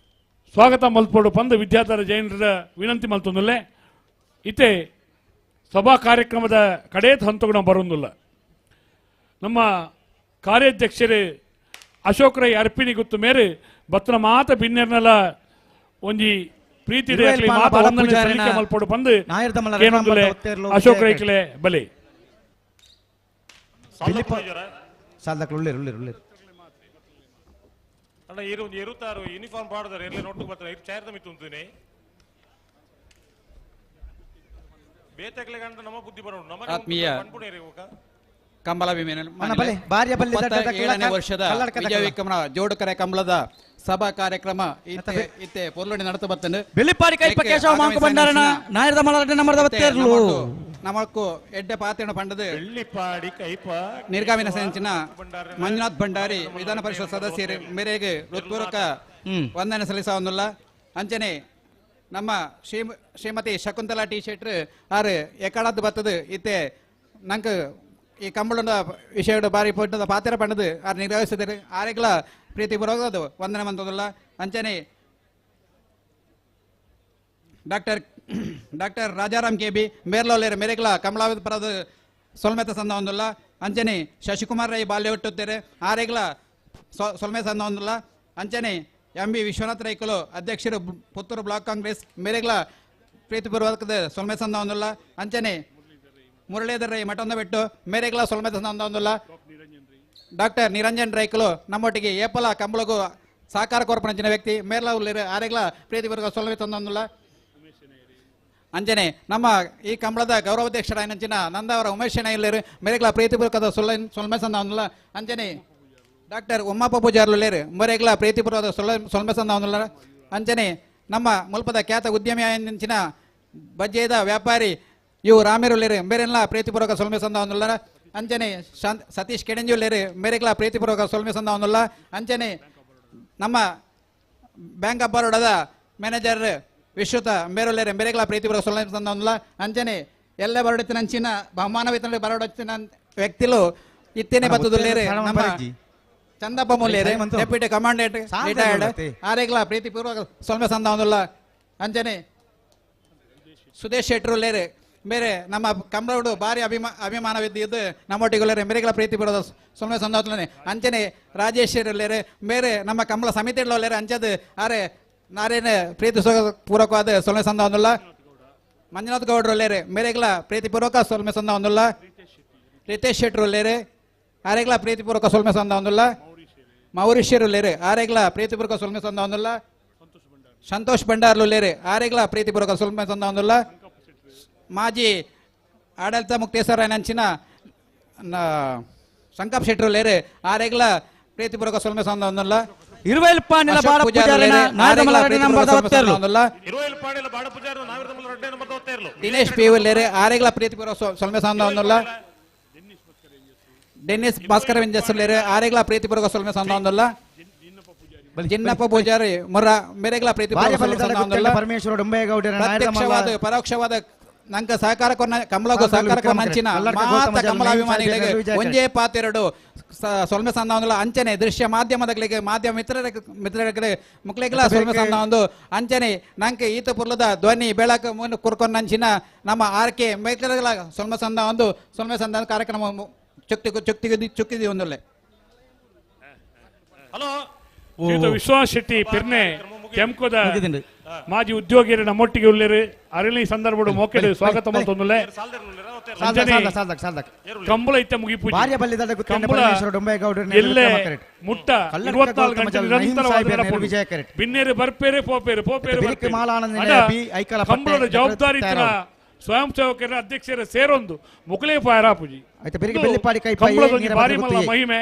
[SPEAKER 3] ಸ್ವಾಗತ ಮಲ್ಪೋಡು ಪಂದ ವಿದ್ಯಾಧರ ಜೈನರ ವಿನಂತಿ ಮಲ್ತೊಂದುಲ್ಲೆ. ಇತ್ತೆ ಸಭಾ ಕಾರ್ಯಕ್ರಮದ ಕಡೇ ಹಂತಗಳು ನಾವು ಬರೋದಿಲ್ಲ. ನಮ್ಮ ಕಾರ್ಯಾಧ್ಯಕ್ಷರೇ ಅಶೋಕ್ ರೈ ಅರ್ಪಿಣಿ ಗುತ್ತು ಮೇರೆ ಬತ್ತನ ಮಾತ ಬಿನ್ನೆರ್ನೆಲ್ಲ ಒಂಜಿ ಪ್ರೀತಿ ಮಲ್ಪೋಡು ಪಂದು ಅಶೋಕ್ ರೈಕ್ಲೆ ಬಲೆ
[SPEAKER 17] ಅಣ್ಣ ಇರು ಒಂದು ಎರುತಾರು ಯೂನಿಫಾರ್ಮ್ ಪಾಡ್ದಾರೆ ಎಲ್ಲ ನೋಟ್ಟು ಬರ್ತಾರೆ ಇರು ಚಾರ್ದ ಮಿತ್ತುಂತೀನಿ ಬೇತಕ್ಲೆ ಗಂಡ ನಮ್ಮ ಬುದ್ಧಿ ಬರೋಣ ನಮ್ಮ
[SPEAKER 14] ಆತ್ಮೀಯ ಕಂಬಳ ವಿಮೇನ ವರ್ಷದ ವಿಜಯ ವಿಕ್ರಮನ ಜೋಡುಕರೆ ಕಂಬಳದ ಸಭಾ ಕಾರ್ಯಕ್ರಮ ಇತ್ತೆ ಪೊರ್ಲುಡಿ ನಡೆದು ಬರ್ತದೆ.
[SPEAKER 4] ಬೆಳಿಪಾಡಿ ಕೈಪ ಕೇಶವ ಮಾಂಕ ಭಂಡಾರನ ನಾಯರದ ಮಲರಡ್ಡೆ ನಂಬರ್ದ ಒತ್ತೇರ್ಲು
[SPEAKER 14] ನಮಕ್ಕು ಎಡ್ಡೆ ಪಾತೆಣ ಪಂಡದು
[SPEAKER 17] ಬೆಳ್ಳಿಪಾಡಿ ಕೈಪ
[SPEAKER 14] ನಿರ್ಗಾಮಿನ ಸಂಚಿನ ಮಂಜುನಾಥ್ ಭಂಡಾರಿ ವಿಧಾನ ಪರಿಷತ್ ಸದಸ್ಯರು ಮೇರೆಗೆ ಹೃತ್ಪೂರ್ವಕ ವಂದನೆ ಸಲ್ಲಿಸವನ್ನುಲ್ಲ. ಅಂಚನೆ ನಮ್ಮ ಶ್ರೀಮತಿ ಶಕುಂತಲಾ ಟಿ ಶೆಟ್ರು ಆರು ಎಕ್ಕಡದ್ದು ಬರ್ತದೆ ಇತ್ತೆ ನಂಗೆ ಈ ಕಂಬಳದ ವಿಷಯಡು ಬಾರಿ ಪೊಟ್ಟದ ಪಾತ್ರ ಪಂಡದು ಆರು ನಿರ್ವಹಿಸಿದರು ಆರೆಗ್ಲ ಪ್ರೀತಿಪೂರ್ವಕದ ವಂದನೆ ಮಂತದಲ್ಲ. ಅಂಚನೆ doctor Rajaram K B ಮೇರ್ಲೋಲೇರು ಮೇರೆಗ್ಲ Kamalavathi ಪರದ ಸೊಲ್ಮೆತ ಸಂದ ಒಂದುಲ್ಲ. ಅಂಚನೆ ಶಶಿಕುಮಾರ್ ರೈ ಬಾಲ್ಯ ಹುಟ್ಟುತ್ತೇರೆ ಆರೆಗ್ಲ ಸೊಲ್ಮೆ ಸಂದ ಒಂದುಲ್ಲ. ಅಂಚನೆ ಎಂ ಬಿ ವಿಶ್ವನಾಥ್ ರೈಕುಲು ಅಧ್ಯಕ್ಷರು ಪುತ್ತೂರು ಬ್ಲಾಕ್ ಕಾಂಗ್ರೆಸ್ ಮೇರೆಗ್ಲ ಪ್ರೀತಿಪೂರ್ವಕದ ಸೊಲ್ಮೆ ಸಂದ ಒಂದುಲ್ಲ. ಅಂಚನೆ ಮುರಳೀಧರ್ ರೈ ಮಠೊಂದ ಬೆಟ್ಟು ಮೇರೆಗ್ಲ ಸೊಲ್ಮೆ ಸಂದ ಒಂದುಲ್ಲ. ಡಾಕ್ಟರ್ ನಿರಂಜನ್ ರೈಕುಲು ನಮ್ಮೊಟ್ಟಿಗೆ ಏಪಲ ಕಂಬಳಗೂ ಸಹಕಾರ ಕೊರಪಣಂಚಿನ ವ್ಯಕ್ತಿ ಮೇರ್ಲ ಉಳ್ಳೇರು ಆರೆಗ್ಲ ಪ್ರೀತಿಪೂರ್ವಕ ಸೊಲ್ಮೆ ತಂದೊಂದುಲ್ಲ. ಅಂಜನೆ ನಮ್ಮ ಈ ಕಂಬಳದ ಗೌರವಾಧ್ಯಕ್ಷರಾಯನಂಚಿನ ನಂದಾವರ ಉಮೇಶ್ ಶೆಣೈಲೇರು ಮೇರೆಗ್ಲ ಪ್ರೀತಿಪೂರ್ವಕದ ಸೊಲ್ಮೆ ಸಂದ. ಅಂಜನೆ ಡಾಕ್ಟರ್ ಉಮ್ಮಾಪ ಪೂಜಾರ್ಲುಲೇರು ಮೇರೆಗ್ಲ ಪ್ರೀತಿಪೂರ್ವಕದ ಸೊಲ್ಮೆ ಸಂದ. ಅಂಜನೆ ನಮ್ಮ ಮುಲ್ಪದ ಖ್ಯಾತ ಉದ್ಯಮಿಯಂಚಿನ ಬಜ್ಜೇದ ವ್ಯಾಪಾರಿ ಇವು ರಾಮೇರುಲೇರು ಮೇರೆಲ್ಲ ಪ್ರೀತಿಪೂರ್ವಕ ಸೊಲ್ಮೆ ಸಂದ. ಅಂಜನೆ ಸತೀಶ್ ಕೆಡಂಜುಲೇರು ಮೇರೆಗ್ಲ ಪ್ರೀತಿಪೂರ್ವಕ ಸೊಲ್ಮೆ ಸಂದ. ಅಂಜನೆ ನಮ್ಮ ಬ್ಯಾಂಕ್ ಆಫ್ ಬರೋಡಾದ ಮ್ಯಾನೇಜರ್ ವಿಶ್ವತ ಮೇರುಲೇರು ಮೇರೆಗ್ಲ ಪ್ರೀತಿಪೂರ್ವಕ ಸೊಲ್ಮೆ ಸಂದ. ಅಂಜನೆ ಎಲ್ಲ ಬರೋಡತ್ತಿನಂಚಿನ ಬಹುಮಾನ ವಿತರಣೆ ಬರೋಡತ್ತಿನ ವ್ಯಕ್ತಿಲು ಇತ್ತೇನೆ ಬತ್ತದುಲ್ಲೇರು ನಮ್ಮ ಚಂದಪ್ಪ ಮೂಲ್ಯರು deputy commandant retired ಆರೆಗ್ಲ ಪ್ರೀತಿಪೂರ್ವಕ ಸೊಲ್ಮೆ ಸಂದ. ಅಂಜನೆ ಸುದೇಶ್ ಶೆಟ್ರುಲೇರು ಮೇರೆ ನಮ್ಮ ಕಂಬಳೋಡು ಭಾರಿ ಅಭಿಮಾನವಿದ್ದು ನಮ್ಮೊಟ್ಟಿಗೆ ಮೇರೆಗಳ ಪ್ರೀತಿ ಬರೋದು ಸೊಲ್ಮೆ ಸಂದೋತ್ಲನೆ. ಅಂಚನೆ ರಾಜೇಶ್ವರಲ್ಲೇರು ಮೇರೆ ನಮ್ಮ ಕಂಬಳ ಸಮಿತಿ ಅಂಚದು ಆರೆ ನಾರೇನು ಪ್ರೀತಿ ಪೂರ್ವಕವಾದ ಸೊಲ್ಮೆ ಸಂದ ಒಂದುಲ್ಲ. ಮಂಜುನಾಥ್ ಗೌಡ್ರಲ್ಲೇರು ಮೇರೆಗಳ ಪ್ರೀತಿಪೂರ್ವಕ ಸೊಲ್ಮೆ ಸಂದ ಒಂದುಲ್ಲ. ರಿತೇಶ್ ಶೆಟ್ರುಲ್ಲೇರು ಆರೆಗ್ಲ ಪ್ರೀತಿಪೂರ್ವಕ ಸೊಲ್ಮೆ ಸಂದ ಒಂದುಲ್ಲ. ಮೌರೀಶ್ವರುಲ್ಲೇರು ಆರೆಗ್ಲ ಪ್ರೀತಿಪೂರ್ವಕ ಸೊಲ್ಮೆ ಸಂದ ಒಂದುಲ್ಲ. ಸಂತೋಷ್ ಭಂಡಾರ್ಲುಲ್ಲೇರು ಆರೆಗ್ಲ ಪ್ರೀತಿಪೂರ್ವಕ ಸೊಲ್ಮೆ ಸಂದ ಒಂದುಲ್ಲ. ಮಾಜಿ ಆಡಳಿತ ಮುಕ್ತೇಶ್ವರ ನಂಚಿನ ಸಂಕಪ್ ಶೆಟ್ರುಲ್ಲೇರು ಆರೆಗ್ಲ ಪ್ರೀತಿಪೂರ್ವಕ ಸೊಲ್ಮೆ ಸಂದ ಒಂದುಲ್ಲ. ದಿನೇಶ್ ಪಿ ಉಲ್ಲೇರು ಆರೆಗ್ಲ ಪ್ರೀತಿಪೂರ್ವಕ ಸೊಲ್ಮೆ ಸಂದ ಒಂದುಲ್ಲ. ಡೆನ್ನಿಸ್ ಭಾಸ್ಕರ ವಿಂಜಸ್ಲೇರು ಆರೆಗ್ಲ ಪ್ರೀತಿಪೂರ್ವಕ ಸೊಲ್ಮೆ ಸಂದ ಒಂದುಲ್ಲ. ಜಿನ್ನಪ್ಪ ಪೂಜಾರಿ ಮುರ ಮೇರೆಗ್ಲ ಪ್ರೀತಿಪೂರ್ವಕ
[SPEAKER 4] ಪರಮೇಶ್ವರ ಡೊಂಬೇಗೌಡರ
[SPEAKER 14] ಪ್ರತ್ಯಕ್ಷವಾದ ಪರೋಕ್ಷವಾದ ನಂಗೆ ಸಹಕಾರ ಕಮಲಗೂ ಸಹಕಾರ ಮಂಚಿನ ಮಾತ ಕಮಲಾಭಿಮಾನಿಗಳಿಗೆ ಒಂಜೇ ಪಾತೆರಡು ಸೊಲ್ಮೆ ಸಂದ ಒಂದುಲ್ಲ. ಅಂಚನೆ ದೃಶ್ಯ ಮಾಧ್ಯಮದಗಳಿಗೆ ಮಾಧ್ಯಮ ಮಿತ್ರರಿಗೆ ಮುಕ್ಳಿಗಳ ಸೊಲ್ಮೆ ಸಂದ ಒಂದು. ಅಂಚನೆ ನಂಗೆ ಈತ ಪುರ್ಲದ ಧ್ವನಿ ಬೆಳಕು ಮುನ್ನ ಕುರ್ಕೊಂಡ್ ನಂಚಿನ ನಮ್ಮ ಆರ್ ಕೆ ಮೇಕರ್ಗಳ ಸೊಲ್ಮೆ ಸಂದ ಒಂದು ಸೊಲ್ಮೆ ಸಂದ ಕಾರ್ಯಕ್ರಮ ಚುಕ್ತಿ ಚುಕ್ಕಿದಿ ಒಂದುಲ್ಲೆ.
[SPEAKER 17] ಹಲೋ
[SPEAKER 3] ವಿಶ್ವಾಸ್ ಶೆಟ್ಟಿ ಪೆರ್ನೆ ಕೆಂಕೋದ ಮಾಜಿ ಉದ್ಯೋಗಿಯರು ನಮ್ಮೊಟ್ಟಿಗೆ ಉಳ್ಳೇರು ಅರಳಿ ಸಂದರ್ಭ ಮೋಕೆಡು ಸ್ವಾಗತ ಮಲ್ತೊಂದುಲ್ಲೆ. ಕಂಬಳ ಇತ್ತ ಮುಗಿಪು ಎಲ್ಲೆ ಮುಟ್ಟ 24 ಗಂಟೆ ನಿರಂತರವಾದ ಬಿನ್ನೇರು ಬರ್ಪೇರೆ ಪೋಪೇರು ಪೋಪೇರು ಕಂಬಳದ ಜವಾಬ್ದಾರಿ ಸ್ವಯಂ ಸೇವಕರ ಅಧ್ಯಕ್ಷರ ಸೇರೊಂದು ಮುಕುಲೇ ಪಾಯರಾಪುಜಿ ಕಂಬಳದೊಂದು ಭಾರಿ ಮಲ್ಲ ಮಹಿಮೆ.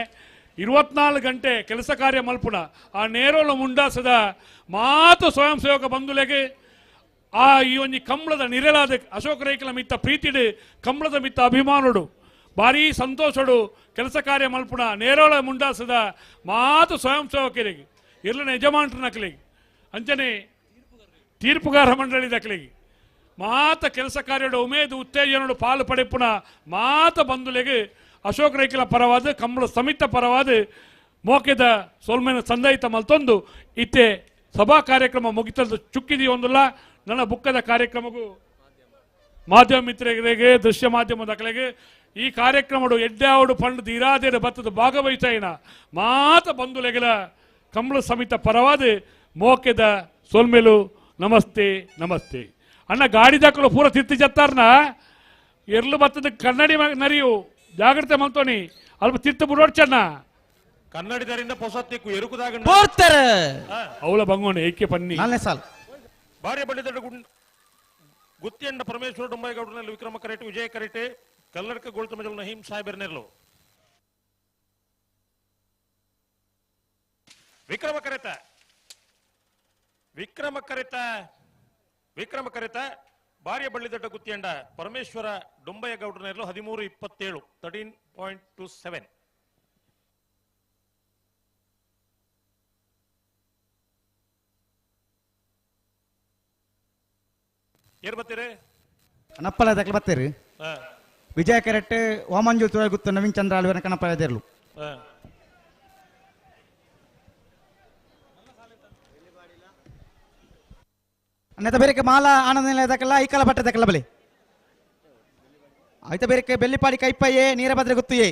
[SPEAKER 3] 24 ಗಂಟೆ ಕೆಲಸ ಕಾರ್ಯ ಮಲ್ಪುಣ ಆ ನೇರೋಲ ಮುಂಡಾಸದ ಮಾತು ಸ್ವಯಂ ಸೇವಕ ಬಂಧುಲೆಗೆ ಆ ಈ ಒಂಜಿ ಕಂಬಳದ ನಿರೆಲಾದ ಅಶೋಕ ರೈಕಲ ಮಿತ್ತ ಪ್ರೀತಿಡು ಕಂಬಳದ ಮಿತ್ತ ಅಭಿಮಾನುಡು ಭಾರೀ ಸಂತೋಷಡು ಕೆಲಸ ಕಾರ್ಯ ಮಲ್ಪುಣ ನೇರೋಳ ಮುಂಡಾಸದ ಮಾತು ಸ್ವಯಂ ಸೇವಕರಿಗೆ ಇರ್ಲನ ಯಜಮಾನ್ರ ನಕಲಿಗೆ ಅಂಚನೆ ತೀರ್ಪುಗಾರ ಮಂಡಳಿ ದಕಲಿಗೆ ಮಾತ ಕೆಲಸ ಕಾರ್ಯಡು ಉಮೇದು ಉತ್ತೇಜನಡು ಪಾಲು ಪಡೆಪುಣ ಮಾತ ಬಂಧುಲೆಗೆ ಅಶೋಕ್ ರೈಕಲ ಪರವಾದ ಕಂಬಳ ಸಮಿತ ಪರವಾದ ಮೋಕೆದ ಸೋಲ್ಮೇನ ಸಂದಯಿತ ಮಲ್ತೊಂದು ಇತ್ತೆ ಸಭಾ ಕಾರ್ಯಕ್ರಮ ಮುಗಿತದ್ದು ಚುಕ್ಕಿದೆಯೊಂದಲ್ಲ. ನನ್ನ ಬುಕ್ಕದ ಕಾರ್ಯಕ್ರಮಕ್ಕೂ ಮಾಧ್ಯಮ ಮಿತ್ರರಿಗೆ ದೃಶ್ಯ ಮಾಧ್ಯಮದ ಕಲೆಗೆ ಈ ಕಾರ್ಯಕ್ರಮಡು ಎಡ್ಡಾವಡು ಪಂಡು ಇರಾದೇಡು ಬತ್ತದ ಭಾಗವಹಿಸೈನ ಮಾತ ಬಂಧುಲೆಗಲ ಕಂಬಳ ಸಮಿತ ಪರವಾದ ಮೋಕೆದ ಸೋಲ್ಮೇಲು ನಮಸ್ತೆ ನಮಸ್ತೆ. ಅಣ್ಣ ಗಾಡಿ ದಾಖಲು ಪೂರ ತಿರ್ತಿ ಜತ್ತಾರ್ನ ಎರ್ಲು ಬತ್ತದ ಕನ್ನಡಿ ನರಿಯು ಜಾಗ್ರತೆ ಮಲ್ತೋನಿ ಅಲ್ಪ ತಿರ್ತು ಬುಡೋಡ್ಚಣ್ಣ
[SPEAKER 17] ಕನ್ನಡಿದರಿಂದ ಪೊಸತ್ತಿಕ್ಕು ಎರುಕುದಾಗ
[SPEAKER 4] ಪೋರ್ತಾರೆ
[SPEAKER 3] ಅವಳ ಬಂಗೋಣ ಏಕೆ ಪನ್ನಿ
[SPEAKER 4] ನಾಲ್ನೇ ಸಾಲು
[SPEAKER 17] ಭಾರ್ಯ ಬಳ್ಳಿದಡ್ಡ ಗುತ್ತಿಯಂಡ ಪರಮೇಶ್ವರ ಡೊಂಬೈಗೌಡನಲ್ಲಿ ವಿಕ್ರಮ ಕರೆಟೆ ವಿಜಯ ಕರೆಟೆ ಕಲ್ಲಡ್ಕ ಗೋಳ್ತಮಜಲ್ ನಹೀಂ ಸಾಹೇಬರ್ನೆರ್ಲು ವಿಕ್ರಮ ಕರೆತ ವಿಕ್ರಮ ಕರೆತ ವಿಕ್ರಮ ಕರೆತ ಭಾರ್ಯ ಬಳ್ಳಿದಡ್ಡ ಗುತ್ತಿಯಂಡ ಪರಮೇಶ್ವರ ಡೊಂಬಯ್ಯಗೌಡನೆರ್ಲು 13.27 13.27. ಏರ್ ಬತ್ತೀರಿ
[SPEAKER 4] ಕಣಪ್ಪಲ ದಕ್ಲ ಬತ್ತೀರಿ ವಿಜಯ ಕರೆಕ್ಟ್ ವಾಮಂಜು ತುರಗುತ್ತು ನವೀನ್ ಚಂದ್ರ ಅಲ್ವೇನ ಕಣಪ್ಪಲ ದೇರ್ಲು ಅನ್ನತ ಬೇರೆಕೆ ಮಾಲ ಆನಂದ ನಿಲಯದಕ್ಕೆಲ್ಲ ಐಕಾಲ ಬಟ್ಟೆ ದಕ್ಕಲ ಬಲಿ ಆಯ್ತ ಬೇರೆಕೆ ಬೆಳ್ಳಿಪಾಡಿ ಕೈಪಯ್ಯೆ ನೀರಭದ್ರ ಗುತ್ತಿಯೇ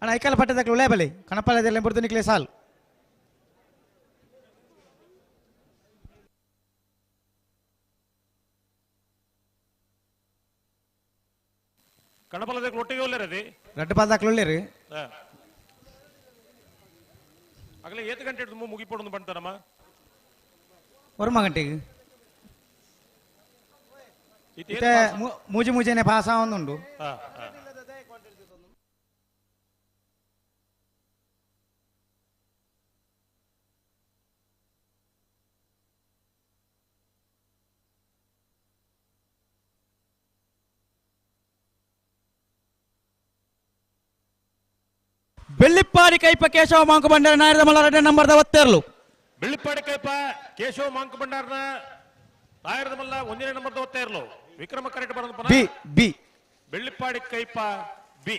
[SPEAKER 4] ಅಣ್ಣ ಐಕಾಲ ಪಟ್ಟದಕ್ಕೆ ಉಳೇ ಬಲಿ ಕಣಪಾಲದಲ್ಲಿ ಬುರ್ದು ನಿಕ್ಲೆ ಸಾಲ್
[SPEAKER 17] ಕಣಪಾಲದಕ್ಕೆ ಒಟ್ಟಿಗೆ ಒಲ್ಲೇರದಿ
[SPEAKER 4] ರಡ್ಡು ಪಾಲ್ದಾಕ್ಲು ಒಳ್ಳೇರಿ
[SPEAKER 17] ಆಗಲೇ ಏತು ಗಂಟೆ ಹಿಡಿದು ಮುಗಿಪೊಡೊಂದು ಬಂತಾರಮ್ಮ
[SPEAKER 4] ಒರ್ಮ ಗಂಟೆಗೆ ಇತ್ತೆ ಮೂಜಿ ಮೂಜೆನೆ ಪಾಸ ಒಂದುಂಡು. ಬೆಳ್ಳಿಪ್ಪಾಡಿ ಕೈಪ ಕೇಶವ ಮಾಂಕು ಭಂಡಾರ ನಾಯರದ ಮಲ್ಲ ನಂಬರ್ ಒತ್ತೇರ್ಲು
[SPEAKER 17] ಬೆಳ್ಳಿಪ್ಪಾಡಿ ಕೈಪ ಕೇಶವ ಮಾಂಕು ಭಂಡಾರನ ನಾಯರದ ಮಲ್ಲ ಒಂದನೇ ನಂಬರ್ ಒತ್ತೇರ್ಲು ವಿಕ್ರಮ ಕರೆಕ್ಟ್ ಬರೋದು
[SPEAKER 4] B B
[SPEAKER 17] Bellippadi Kaipa B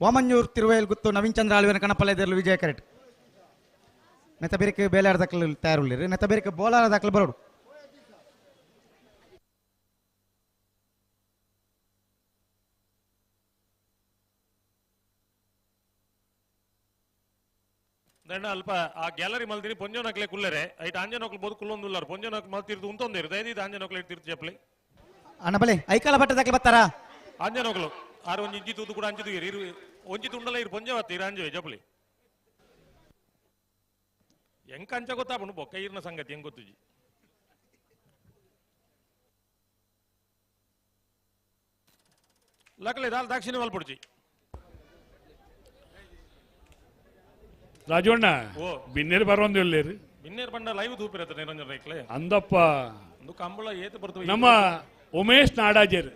[SPEAKER 4] Vamanjoor Thiruvayal Guttu Naveen Chandra ಆಳ್ವಿನ ಕಣಪಲ್ಲೆದರ್ಲು ವಿಜಯ ಕರೆಕ್ಟ್ ನೆತ್ತ ಬೇರೆಕೆ ಬೇಲಾರ ದಾಖಲು ತಯಾರುಳ್ಳಿರಿ ನೆತ್ತ ಬೇರೆಕೆ ಬೋಲಾರ ದಾಖಲು ಬರೋಡು
[SPEAKER 17] ಅಲ್ಪ ಆ ಗ್ಯಾಲರಿ ಮಲ್ದಿನಿ ಪೊಂಜೋನಕ್ಲೆ ಕುಲ್ಲರೆ ಐಟ್ ಆಂಜನೋಕ್ಲು ಬೋದು ಕುಲ್ಲೊಂದುಲ್ಲಾರು ಪೊಂಜೋನಕ್ ಮಲ್ತಿರ್ದು ಉಂತೊಂದಿರು ದಯದಿದ್ದು ಆಂಜನೋಕ್ಲು ಇರ್ತಿರ್ತು ಚಪ್ಪಲಿ
[SPEAKER 4] ಅಣ್ಣ ಬಲೆ ಐಕಾಲ ಬಟ್ಟೆ ದಾಖಲು ಬತ್ತಾರಾ
[SPEAKER 17] ಆಂಜನೋಕ್ಲು ಆರು ಒಂಜಿ ಇಂಜಿ ತೂದು ಕೂಡ ಅಂಜು ಇರು ಒಂಜಿ ತುಂಡಲ ಇರು ಪೊಂಜವತ್ತಿ ಇರು ಅಂಜುವೆ ಚಪ್ಪಲಿ ಎಂಕ ಅಂಚ ಗೊತ್ತಾಪುಂಡು ಬೊಕ್ಕ ಈರ್ನ ಸಂಗತಿ ಹೆಂಗ್ ಗೊತ್ತುಜಿ ಲಕ್ಲೆ ದಾಲ್ ದಾಕ್ಷಿಣ್ಯ ಮಲ್ಪುಡ್ಚಿ
[SPEAKER 3] ರಾಜಣ್ಣ ಬಿನ್ನೇರು ಬರೋಂದು ಇಲ್ಲೇರಿ
[SPEAKER 17] ಬಿನ್ನೇರು ಬಂಡ ಲೈವ್ ತೂಪಿರತ್ತ ನಿರಂಜನ್ ರೈಕ್ಲೆ
[SPEAKER 3] ಅಂದಪ್ಪ
[SPEAKER 17] ಒಂದು ಕಂಬಳ ಏತು ಬರ್ತವೆ
[SPEAKER 3] ನಮ್ಮ ಉಮೇಶ್ ನಾಡಾಜರ್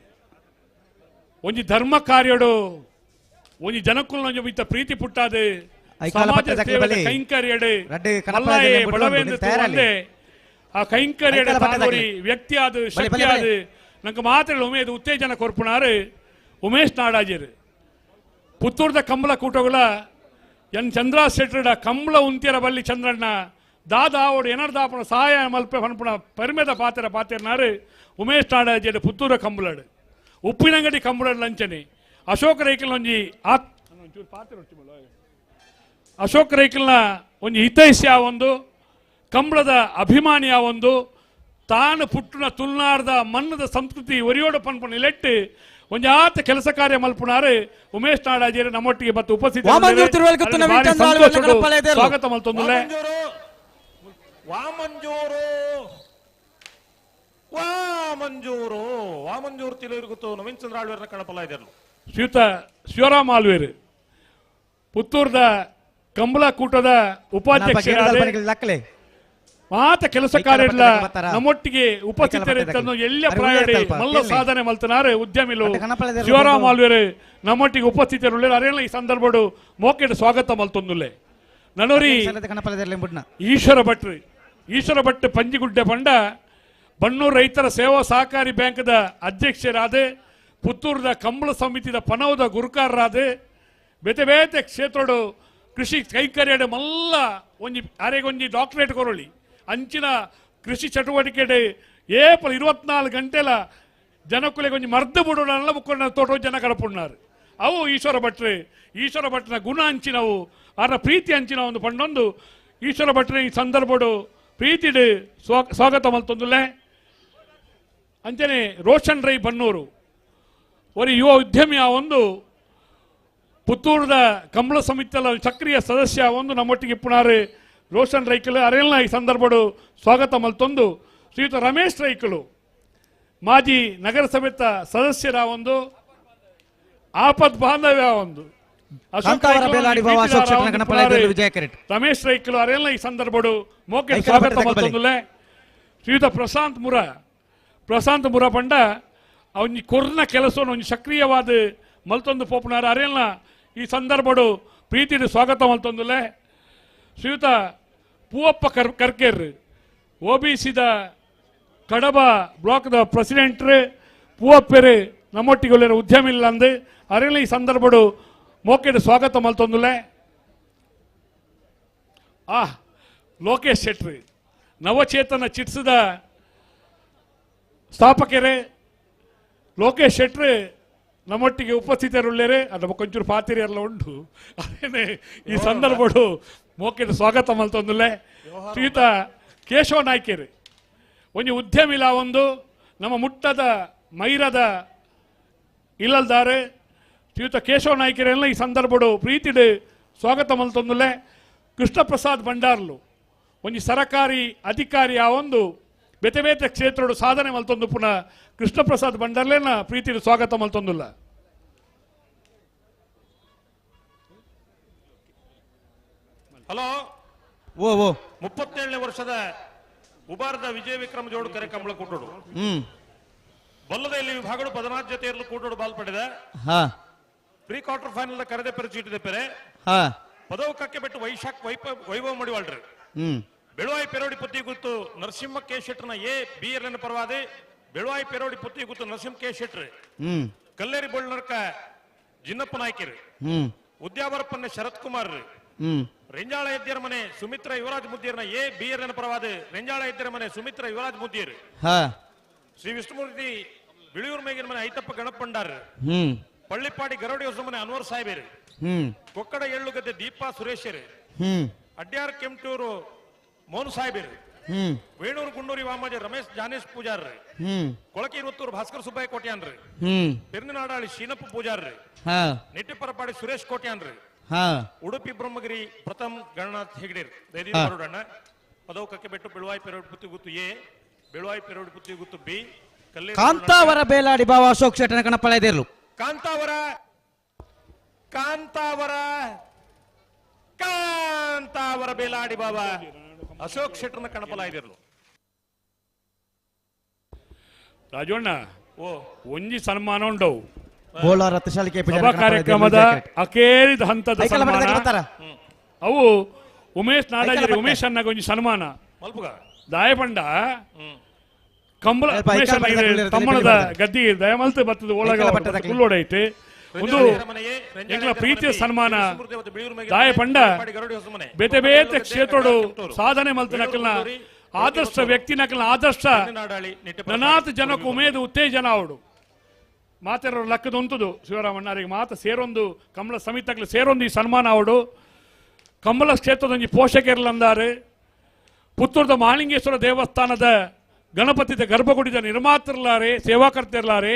[SPEAKER 3] ಒಂಜಿ ಧರ್ಮ ಕಾರ್ಯಡು ಒಂಜಿ ಜನಕ್ಕುಲ್ ಒಂಜಿ ಮಿತ್ತ ಪ್ರೀತಿ ಪುಟ್ಟಾದೆ ಸಮಾಜ ಸೇವೆದ ಕೈಂಕರ್ಯಡು ಮಲ್ಲಾಯೆ ಬಡವೇಂದ್ರ ತೂವಂದೆ ಆ ಕೈಂಕರ್ಯಡು ತಾನೊರಿ ವ್ಯಕ್ತಿ ಆದ ಶಕ್ತಿ ಆದ ನಂಗೆ ಮಾತ್ರ ಉಮೇದ್ ಉತ್ತೇಜನ ಕೊರ್ಪುಣಾರು ಉಮೇಶ್ ನಾಡಾಜರ್ ಪುತ್ತೂರ್ದ ಕಂಬಳ ಕೂಟಗಳ ಎನ್ ಚಂದ್ರ ಶೆಟ್ಟರ್ಡ ಕಂಬಳ ಉಂತಿಯರ ಬಲ್ಲಿ ಚಂದ್ರಣ್ಣ ದಾದಾ ಅವಡು ಎನರ್ ದಾಪಣ ಸಹಾಯ ಮಲ್ಪೆ ಪನ್ಪುಣ ಪರಿಮೆದ ಪಾತ್ರ ಪಾತ್ರನಾರು ಉಮೇಶ್ ನಾಡಾಜರ್ ಪುತ್ತೂರ ಕಂಬಳಡು ಉಪ್ಪಿನಂಗಡಿ ಕಂಬಳಡು ಲಂಚನೆ ಅಶೋಕ ರೈಕಲ್ ಒಂಜಿ ಆತ್ ಅಶೋಕ್ ರೈಕಲ್ನ ಒಂಜಿ ಹಿತೈಷಿ ಒಂದು ಕಂಬಳದ ಅಭಿಮಾನಿಯ ಒಂದು ತಾನು ಪುಟ್ಟುನ ತುಳುನಾಡ್ದ ಮನ್ನದ ಸಂಸ್ಕೃತಿ ಒರಿಯೋಡ ಪನ್ಪುನ ನಿಲೆಟ್ಟು ಒಂಜಾತ ಕೆಲಸ ಕಾರ್ಯ ಮಲ್ಪುನಾರು ಉಮೇಶ್ ನಾಡಾಜೇರು ನಮ್ಮೊಟ್ಟಿಗೆ ಬತ್ತು ಉಪಸ್ಥಿತಿ ಸ್ವಾಗತ ಮಲ್ತೊಂದುಲ್ಲೆ.
[SPEAKER 17] ವಾಮಂಜೂರು ವಾಮಂಜೂರು ವಾಮಂಜೂರು ತಿಳುವರಿಗುತ್ತು ನವೀನ್ ಚಂದ್ರ ಆಳ್ವೇರ್ನ ಕಣಪಲ ಇದ್ದರು.
[SPEAKER 3] ಶ್ರೀಯುತ ಶಿವರಾಮ್ ಆಳ್ವೇರು ಪುತ್ತೂರ್ದ ಕಂಬಳ ಕೂಟದ ಉಪಾಧ್ಯಕ್ಷರಾದ ಮಾತ ಕೆಲಸ ಕಾರ್ಯ ನಮ್ಮೊಟ್ಟಿಗೆ ಉಪಸ್ಥಿತರಿದ್ದನ್ನು ಎಲ್ಲ ಪ್ರಾಯಡಿ ಮಲ್ಲ ಸಾಧನೆ ಮಲ್ತನಾರೆ ಉದ್ಯಮಿಲು ಶಿವರಾಮ್ ಆಳ್ವೇರು ನಮ್ಮೊಟ್ಟಿಗೆ ಉಪಸ್ಥಿತರುಳ್ಳ ಅರೇನ ಈ ಸಂದರ್ಭಡು ಮೋಕೆಡ್ ಸ್ವಾಗತ ಮಲ್ತೊಂದುಲ್ಲೆ. ನನೋರಿ ಈಶ್ವರ ಭಟ್ರು, ಈಶ್ವರ ಭಟ್ ಪಂಜಿಗುಡ್ಡೆ ಪಂಡ ಬಣ್ಣೂರು ರೈತರ ಸೇವಾ ಸಹಕಾರಿ ಬ್ಯಾಂಕ್ದ ಅಧ್ಯಕ್ಷರಾದ ಪುತ್ತೂರದ ಕಂಬಳ ಸಮಿತಿದ ಪನವದ ಗುರುಕಾರರಾದ ಬೇತೆ ಬೇತೆ ಕ್ಷೇತ್ರಡು ಕೃಷಿ ಕೈಂಕರ್ಯಡೆ ಮಲ್ಲ ಒಂಜಿ ಅರೆಗೊಂಜಿ ಡಾಕ್ಟರೇಟ್ ಕೊರೊಳಿ ಅಂಚಿನ ಕೃಷಿ ಚಟುವಟಿಕೆ ಏಪಲ್ 24 ಗಂಟೆಲ ಜನಕ್ಕುಲೆಗೆ ಒಂಜಿ ಮರ್ದು ಬಿಡೋಣ ಮುಕ್ಕೊಂಡ ತೋಟ ಜನ ಕಡಪುಣ್ಣಾರು. ಅವು ಈಶ್ವರ ಭಟ್ರೆ, ಈಶ್ವರ ಭಟ್ರನ ಗುಣ ಅಂಚಿನವು ಅವರ ಪ್ರೀತಿ ಅಂಚಿನ ಒಂದು ಪಂಡೊಂದು ಈಶ್ವರ ಭಟ್ರೆ ಈ ಸಂದರ್ಭಡು ಪ್ರೀತಿಡು ಸ್ವಾಗತ ಮಲ್ತೊಂದುಲ್ಲೆ. ಅಂಚನೆ ರೋಷನ್ ರೈ ಬನ್ನೂರು ಒರಿ ಯುವ ಉದ್ಯಮಿಯ ಒಂದು ಪುತ್ತೂರದ ಕಂಬಳ ಸಮಿತಿಯ ಸಕ್ರಿಯ ಸದಸ್ಯ ಒಂದು ನಮ್ಮೊಟ್ಟಿಗೆ ಇಪ್ಪುನಾರು ರೋಷನ್ ರೈಕಲು ಅರೇಲ್ನ ಈ ಸಂದರ್ಭಡು ಸ್ವಾಗತ ಮಲ್ತೊಂದು. ಶ್ರೀಯುತ ರಮೇಶ್ ರೈಕಲು ಮಾಜಿ ನಗರಸಭೆತ ಸದಸ್ಯರ ಒಂದು ಆಪತ್ ಬಾಂಧವ್ಯ ಒಂದು ರಮೇಶ್ ರೈಕಲು ಅರೇಲ್ನ ಈ ಸಂದರ್ಭಡು ಮೋಕೆ ಸ್ವಾಗತ ಮಲ್ತೊಂದುಲ್ಲೆ. ಶ್ರೀಯುತ ಪ್ರಶಾಂತ್ ಮುರ, ಪ್ರಶಾಂತ್ ಮುರ ಪಂಡ ಅವನ ಕೊರ್ನ ಕೆಲಸವನ್ನು ಒಂಜಿ ಸಕ್ರಿಯವಾದ ಮಲ್ತೊಂದು ಪೋಪುನಾರ ಅರೇಲ್ನ ಈ ಸಂದರ್ಭಡು ಪ್ರೀತಿಡು ಸ್ವಾಗತ ಮಲ್ತೊಂದುಲ್ಲೆ. ಶ್ರೀಯುತ ಪೂವಪ್ಪ ಕರ್ಕೇರ್ OBCದ ಕಡಬ ಬ್ಲಾಕ್ದ ಪ್ರೆಸಿಡೆಂಟ್ರು ಪೂವಪ್ಪೆರು ನಮ್ಮೊಟ್ಟಿಗೆ ಒಳ್ಳೆಯ ಉದ್ಯಮ ಇಲ್ಲ ಅಂದು ಅರೇಲ್ನ ಈ ಸಂದರ್ಭಡು ಮೋಕೆಡು ಸ್ವಾಗತ ಮಲ್ತೊಂದುಲ್ಲೆ. ಆ ಲೋಕೇಶ್ ಶೆಟ್ರು ನವಚೇತನ ಚಿಟ್ಸದ ಸ್ಥಾಪಕರೇ ಲೋಕೇಶ್ ಶೆಟ್ರು ನಮ್ಮೊಟ್ಟಿಗೆ ಉಪಸ್ಥಿತರುಳ್ಳೇರೆ ಅದು ಕೊಂಚೂರು ಪಾತಿರಿ ಎಲ್ಲ ಉಂಟು ಅದೇನೆ ಈ ಸಂದರ್ಭಡು ಮೋಕೆಡು ಸ್ವಾಗತ ಮಲ್ತೊಂದುಲ್ಲೆ. ಶ್ರೀಯುತ ಕೇಶವ ನಾಯ್ಕರು ಒಂಜಿ ಉದ್ಯಮಿಲ ಒಂದು ನಮ್ಮ ಮುಟ್ಟದ ಮೈರದ ಇಲ್ಲಲ್ದಾರೆ ಶ್ರೀಯುತ ಕೇಶವ ನಾಯ್ಕರೆಲ್ಲ ಈ ಸಂದರ್ಭಡು ಪ್ರೀತಿಡು ಸ್ವಾಗತ ಮಲ್ತೊಂದುಲ್ಲೆ. ಕೃಷ್ಣಪ್ರಸಾದ್ ಭಂಡಾರ್ಲು ಒಂಜಿ ಸರಕಾರಿ ಅಧಿಕಾರಿ ಆ ಒಂದು ಬೇತೆ ಬೇತೆ ಕ್ಷೇತ್ರಡು ಸಾಧನೆ ಮಲ್ತೊಂದು ಪುನಃ ಕೃಷ್ಣಪ್ರಸಾದ್ ಭಂಡಾರ್ಲೇನ ಪ್ರೀತಿಡು ಸ್ವಾಗತ ಮಲ್ತೊಂದುಲ್ಲ.
[SPEAKER 17] ಹಲೋ
[SPEAKER 4] ಓ ಓ
[SPEAKER 17] 37ನೇ ವರ್ಷದ ಉಬಾರದ ವಿಜಯ ವಿಕ್ರಮ ಜೋಡು ಕರೆ ಕಂಬಳ ಕೂಟೋಡು ಬಲ್ಲದಲ್ಲಿ ವಿಭಾಗಗಳು 14 ಜೊತೆಯಲ್ಲೂ ಕೂಟೋಡು ಬಾಲ್ ಪಡೆದ. ಪ್ರೀ ಕ್ವಾರ್ಟರ್ ಫೈನಲ್ ಕರೆದೆ ಪೆರೆ ಚೀಟಿದೆ ಪೆರೆ ಪದವು ಕಕ್ಕೆ ಬಿಟ್ಟು ವೈಶಾಖ್ ವೈಭವ ಮಡಿವಾಳ್ರಿ. ಬೆಳುವಾಯಿ ಪೆರೋಡಿ ಪುತ್ತಿ ಗುತ್ತು ನರಸಿಂಹ ಕೆ ಶೆಟ್ಟರ್ನ ಎ ಬಿ ಎಲ್ ಎನ್ ಪರವಾದಿ ಬೆಳುವಾಯಿ ಪೆರೋಡಿ ಪುತ್ತಿ ಗುತ್ತು ನರಸಿಂಹ ಕೆ ಶೆಟ್ರ್, ಕಲ್ಲೇರಿ ಬೋಳ್ನರ್ಕ ಜಿನ್ನಪ್ಪ ನಾಯ್ಕರು, ಉದ್ಯಾವರಪ್ಪನ ಶರತ್ ಕುಮಾರ್, ರೆಂಜಾಳ ಎದ್ದಿರ ಮನೆ ಸುಮಿತ್ರ ಯುವರಾಜ್ ಮುದ್ದಿಯರ್ನ ಎ ಬಿ ಎಲ್ ಎನ್ ಪರವಾದ ರೆಂಜಾಳ ಎದ್ದಿರ ಮನೆ ಸುಮಿತ್ರ ಯುವರಾಜ್ ಮುದ್ದಿಯರ್, ಶ್ರೀ ವಿಷ್ಣುಮೂರ್ತಿ ಬಿಳಿಯೂರು ಮೇಗಿನ ಮನೆ ಐತಪ್ಪ ಗಣಪಂಡಾರ್, ಪಳ್ಳಿಪಾಡಿ ಗರಡಿ ಹೊಸ ಮನೆ ಅನ್ವರ್ ಸಾಹೇಬರು, ಕೊಕ್ಕಡ ಎಳ್ಳುಗದ್ದೆ ದೀಪಾ ಸುರೇಶರು, ಅಡ್ಯಾರ್ ಕೆಂಟೂರು ಮೋಹನ್ ಸಾಹೇಬರು, ವೇಣೂರು ಗುಂಡೂರಿ ವಾಮಾಜಿ ರಮೇಶ್ ಜಾನೇಶ್ ಪೂಜಾರ್ರಿ, ಕೊಳಕಿ ಇರುವತ್ತೂರು ಭಾಸ್ಕರ್ ಸುಬ್ಬಯ್ಯ ಕೋಟ್ಯಾನ್ರಿ, ಪೆರ್ನನಾಡಾಳಿ ಶೀನಪ್ಪ ಪೂಜಾರ್ರಿ, ನೆಟ್ಟಿಪರಪಾಡಿ ಸುರೇಶ್ ಕೋಟ್ಯಾನ್ರಿ, ಉಡುಪಿ ಬ್ರಹ್ಮಗಿರಿ ಪ್ರಥಮ್ ಗಣನಾಥ್ ಹೆಗಡೇರ್. ದಯದೀಪ ಬರೋಡಣ್ಣ ಪದವು ಕಕ್ಕೆ ಬೆಟ್ಟು ಬೆಳುವಾಯಿ ಪೆರೋಡ್ ಪುತ್ತಿ ಗುತ್ತು ಎ, ಬೆಳುವಾಯಿ ಪೆರೋಡ್ ಪುತ್ತಿ ಗುತ್ತು ಬಿ,
[SPEAKER 4] ಕಾಂತಾವರ ಬೇಲಾಡಿ ಬಾವ ಅಶೋಕ್ ಶೆಟ್ಟನ ಕಣಪಳೆದಿರಲು.
[SPEAKER 17] ಕಾಂತಾವರ ಕಾಂತಾವರ ಕಾಂತಾವರ ಬೇಲಾಡಿ ಬಾಬಾ ಅಶೋಕ್ ಶೆಟ್ಟರ್ನ ಕಣಪಲ ಇದಿರಲು.
[SPEAKER 3] ರಾಜಣ್ಣ ಓ ಒಂಜಿ ಸನ್ಮಾನ ಉಂಡವು ಸಭಾ ಕಾರ್ಯಕ್ರಮದ ಅಕೇರಿದ ಹಂತದ ಸನ್ಮಾನ ಅವು ಉಮೇಶ್ ನಾಡಾಜಿ ಉಮೇಶ್ ಅಣ್ಣಗೆ ಒಂಜಿ ಸನ್ಮಾನ ದಾಯಪಂಡ ಕಂಬಳ ಉಮೇಶ್ ತಮ್ಮನದ ಗದ್ದಿ ದಯಮಲ್ತು ಬತ್ತದ ಒಳಗ ಕುಲ್ಲೋಡೈತೆ ಒಂದು ಎಂಗ್ಲ ಪ್ರೀತಿಯ ಸನ್ಮಾನ ದಾಯಪಂಡ ಬೇತೆ ಬೇತೆ ಕ್ಷೇತ್ರಡು ಸಾಧನೆ ಮಲ್ತು ನಕಲ್ನ ಆದರ್ಶ ವ್ಯಕ್ತಿ ನಕಲ್ನ ಆದರ್ಶ ನನಾತ್ ಜನಕ್ಕೆ ಉಮೇದು ಉತ್ತೇಜನ ಅವಡು ಮಾತೆರ ಲಕ್ಕದ ಉಂಟುದು ಶಿವರಾಮಣ್ಣರಿಗೆ ಮಾತ ಸೇರೊಂದು ಕಮಲ ಸಮಿತಕ್ಕೆ ಸೇರೊಂದು ಈ ಸನ್ಮಾನ ಅವಡು. ಕಂಬಳ ಕ್ಷೇತ್ರದ ಪೋಷಕರ್ಲಂದಾರು ಪುತ್ತೂರದ ಮಹಾಲಿಂಗೇಶ್ವರ ದೇವಸ್ಥಾನದ ಗಣಪತಿದ ಗರ್ಭಗುಡಿದ ನಿರ್ಮಾತೃಲಾರೆ ಸೇವಾಕರ್ತರ್ಲಾರೆ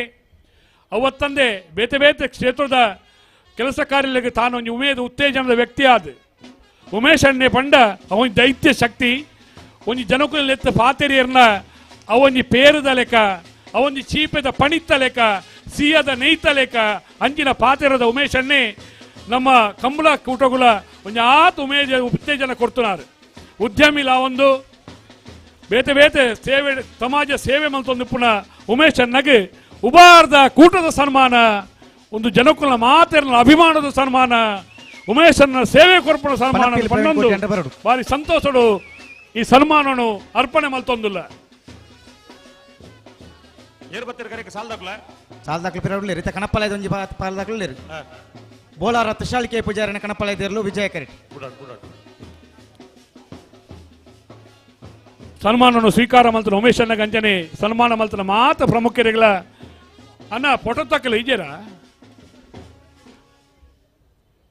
[SPEAKER 3] ಅವತ್ತಂದೆ ಬೇತೆ ಬೇತೆ ಕ್ಷೇತ್ರದ ಕೆಲಸ ಕಾರ್ಯಗಳಿಗೆ ತಾನು ಒಂಜಿ ಉಮೇದ ಉತ್ತೇಜನದ ವ್ಯಕ್ತಿ ಆದ ಉಮೇಶ್ ಅಣ್ಣೆ ಪಂಡ ಅವನ ದೈತ್ಯ ಶಕ್ತಿ ಒಂಜಿ ಜನಕುಲ ಎತ್ತ ಪಾತೆರಿಯರ್ನ ಅವೊಂಜಿ ಪೇರದ ಲೆಕ್ಕ ಅವೊಂಜಿ ಚೀಪೆದ ಪಣಿತ್ತ ಲೆಕ್ಕ ಸಿಯದ ನೆಯ್ತ ಲೆಕ್ಕ ಅಂಚಿನ ಪಾತೆರದ ಉಮೇಶ್ ಅಣ್ಣೆ ನಮ್ಮ ಕಂಬಳ ಕೂಟಗುಲ ಒಂಜಿ ಆತ್ ಉಮೇಜ ಉತ್ತೇಜನ ಕೊಡ್ತುನಾರು ಉದ್ಯಮಿಲ ಒಂದು ಬೇತೆ ಬೇತೆ ಸೇವೆ ಸಮಾಜ ಸೇವೆ ಮಲ್ತೊಂದು ಪುನಃ ಉಮೇಶ್ ಅಣ್ಣಗೆ ಉಬಾರ್ದ ಕೂಟದ ಸನ್ಮಾನ ಒಂದು ಜನಕುಲ ಮಾತೆರ್ನ ಅಭಿಮಾನದ ಸನ್ಮಾನ ಉಮೇಶನ್ನ ಸೇವೆ ಕೊರ್ಪಣ ಸನ್ಮಾನ ಪನ್ನೊಂದು ಭಾರಿ ಸಂತೋಷಡು ಈ ಸನ್ಮಾನನು ಅರ್ಪಣೆ ಮಲ್ತೊಂದಿಲ್ಲ.
[SPEAKER 4] ಸಾಲ್ದಾಕ್ಲು ಪಿರವುಳ್ಳೇರು ಇತ್ತ ಕಣಪ್ಪಲ ಒಂಜಿ ಪಾಲ್ದಾಕ್ಲು ಬೋಲಾರ ತುಷಾಳಿಕೆ ಪೂಜಾರಿನ ಕಣಪ್ಪಲ ಇದ್ದಿರಲು ವಿಜಯ ಕರೆಟ್
[SPEAKER 3] ಸನ್ಮಾನವನ್ನು ಸ್ವೀಕಾರ ಮಲ್ತನ ಉಮೇಶ್ ಅಣ್ಣ ಗಂಜನೆ ಸನ್ಮಾನ ಮಲ್ತನ ಮಾತ ಪ್ರಮುಖರಿಗಳ ಅಣ್ಣ ಫೋಟೋ ತಕ್ಕಲ್ಲ ಇದ್ದೀರಾ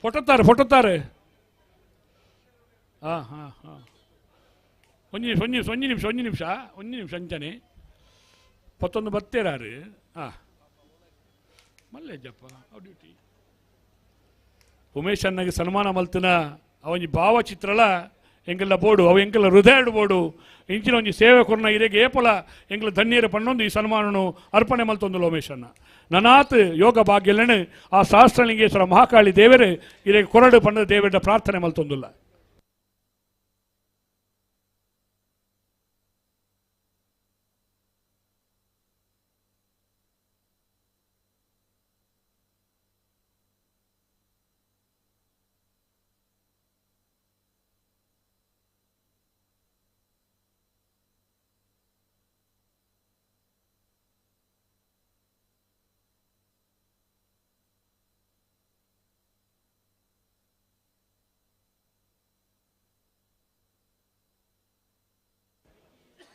[SPEAKER 3] ಫೋಟೋ ತಾರೆ ಹಾಂ ಹಾಂ ಹಾಂ ಒಂಜಿ ನಿಮಿಷ ಒಂಜಿ ನಿಮಿಷ ಒಂಜಿ ನಿಮಿಷ ಒಂಜಿ ನಿಮಿಷ ಅಂಚನೆ ಪತ್ತೊಂದು ಬತ್ತೇರಾರು ಹಾಂ ಮಲ್ಲೇಜಪ್ಪ ಡ್ಯೂಟಿ ಉಮೇಶ್ ಅಣ್ಣಗೆ ಸನ್ಮಾನ ಮಲ್ತನ ಅವನಿ ಭಾವಚಿತ್ರಲ ಎಂಗೆಲ್ಲ ಬೋಡು ಅವು ಎಂಕೆಲ್ಲ ಹೃದಯಡು ಬೋಡು ಇಂಚಿನ ಒಂಜಿ ಸೇವೆ ಕೊರ್ನ ಇರೆಗೆ ಏಪಲ ಎಂಗ್ಲ ಧನ್ಯರ ಪಣ್ಣೊಂದು ಈ ಸನ್ಮಾನನು ಅರ್ಪಣೆ ಮಲ್ತೊಂದು ಉಮೇಶ್ ಅಣ್ಣ ನನಾತ್ ಯೋಗ ಭಾಗ್ಯಲನು ಆ ಸಹಸ್ರಲಿಂಗೇಶ್ವರ ಮಹಾಕಾಳಿ ದೇವರು ಇರೆಗೆ ಕೊರಡು ಪಣ್ಣದ ದೇವರ ಪ್ರಾರ್ಥನೆ ಮಲ್ತೊಂದುಲ್ಲ.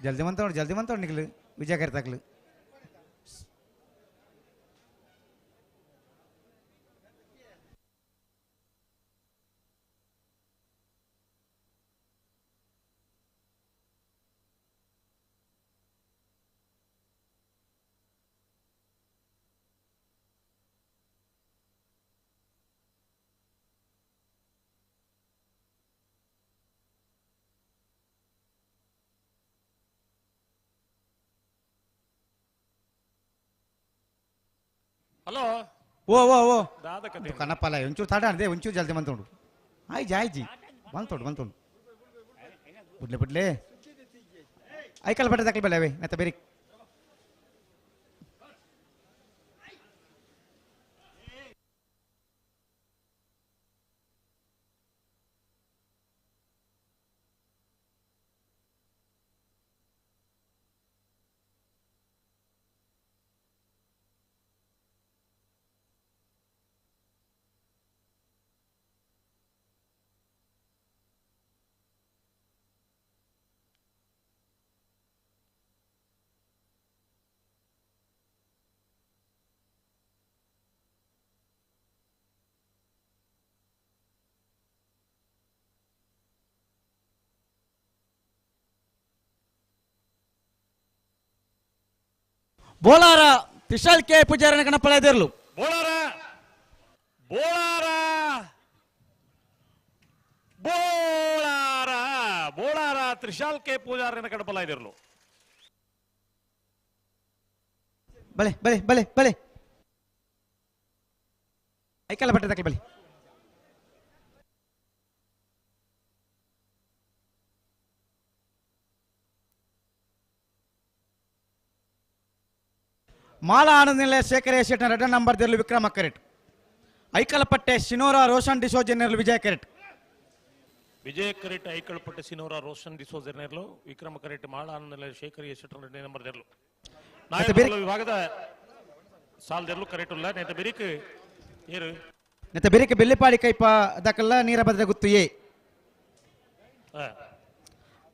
[SPEAKER 4] ಜಲ್ದಿ ಮಂತೋಡು ಜಲ್ದಿ ಮಂತೋಡು ನಿಖಲು ವಿಜಯ ಕರ್ತಾಕ್ಲು.
[SPEAKER 17] ಹಲೋ
[SPEAKER 4] ಓ ಓ ಓ
[SPEAKER 17] ದಾದ ಕತೆ
[SPEAKER 4] ಕನಪ್ಪಲ್ಲ ಒಂಚೂರು ತಡ ಅದೇ ಒಂಚೂರು ಜಲ್ದಿ ಮಂತೋಡು ಆಯ್ಜಿ ಆಯ್ಜಿ ಬಂತೋಡು ಬಂತೋಡು ಬುಡ್ಲೆ ಬುಡ್ಲೆ ಐಕಲ್ ಬಟ್ಟೆ ದಾಖಲೆ ಬೆಲೆ ಅವೇ ಮತ್ತೆ ಬೇರೆ ಬೋಲಾರ ತ್ರಿಶಾಲ್ ಕೆ ಪೂಜಾರನ ಗಣಪಲ ಎದಿರ್ಲು
[SPEAKER 17] ಬೋಳಾರ ಬೋಳಾರ ಬೋಳಾರ ಬೋಳಾರ ತ್ರಿಶಾಲ್ ಕೆ ಪೂಜಾರನ ಗಣಪಲ ಎದಿರ್ಲು
[SPEAKER 4] ಬಲೆ ಬಲೆ ಬಲೆ ಬಲೆ ಐಕಲ್ಲ ಬಟ್ಟೆ ತಕಲಿ ಬಲೆ ಮಾಲಾ ಆನಂದ ನಿಲಯ ಶೇಖರ ಶೆಟ್ಟನ ರೆಡ್ ನಂಬರ್ ದಿರಲು ವಿಕ್ರಮ ಕರೆಟ್ ಐಕಲಪಟ್ಟೆ ಶಿನೋರಾ ರೋಷನ್ ಡಿಸೋಜ್ ವಿಜಯ ಕರೆಟ್
[SPEAKER 17] ವಿಜಯ ಕರೆಟ್ ಐಕಳಪಟ್ಟೆ ಸಿನೋರಾ ರೋಷನ್ ಡಿಸೋಜ್ ನೆರಲು ವಿಕ್ರಮ ಕರೆಟ್ ಮಾಳಾ ಆನಂದ ನಿಲಯ ಶೇಖರ ಶೆಟ್ಟನ ರೆಡ್ ನಂಬರ್ ದಿರಲು ನಾಯಕರ ವಿಭಾಗದ ಸಾಲ್ ದಿರಲು ಕರೆಟ್ ಉಲ್ಲ ನೇತ ಬಿರಿಕ್ ಏರು
[SPEAKER 4] ನೆತ ಬಿರಿಕ್ ಬೆಳ್ಳಿಪಾಡಿ ಕೈಪ ದಕಲ್ಲ ನೀರ ಬದ್ರ ಗುತ್ತು ಏ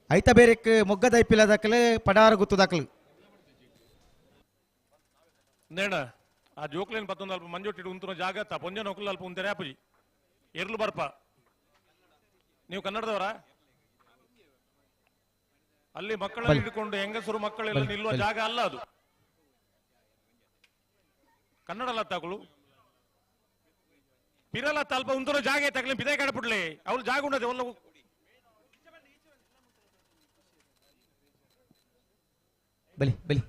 [SPEAKER 4] ಐತ ಬೇರೆಕ್ ಮೊಗ್ಗದ ಐಪಿಲ ದಕಲು ಪಡಾರ ಗುತ್ತು ದಾಖಲು
[SPEAKER 17] ನೇಣ ಆ ಜೋಕ್ಲೇನ್ ಪತ್ತೊಂದು ಅಲ್ಪ ಮಂಜೊಟ್ಟಿಡು ಉಂತುನ ಜಾಗತ್ತ ಪೊಂಜನ ಒಕ್ಕಲು ಅಲ್ಪ ಉಂತೆರೆ ಅಪ್ಪಜಿ ಎರ್ಲು ಬರ್ಪ ನೀವು ಕನ್ನಡದವರಾ? ಅಲ್ಲಿ ಮಕ್ಕಳನ್ನು ಹಿಡ್ಕೊಂಡು ಹೆಂಗಸರು ಮಕ್ಕಳೆಲ್ಲ ನಿಲ್ಲುವ ಜಾಗ ಅಲ್ಲ ಅದು. ಕನ್ನಡ ಲತ್ತಾಗಳು ಪಿರಲ ತಲ್ಪ ಉಂದರ ಜಾಗ ತಗಲಿ ಬಿದೆ ಕಡಪುಡ್ಲಿ ಅವ್ರು ಜಾಗ ಉಂಡದೆ ಒಲ್ಲ.
[SPEAKER 4] ಬಲಿ ಬಲಿ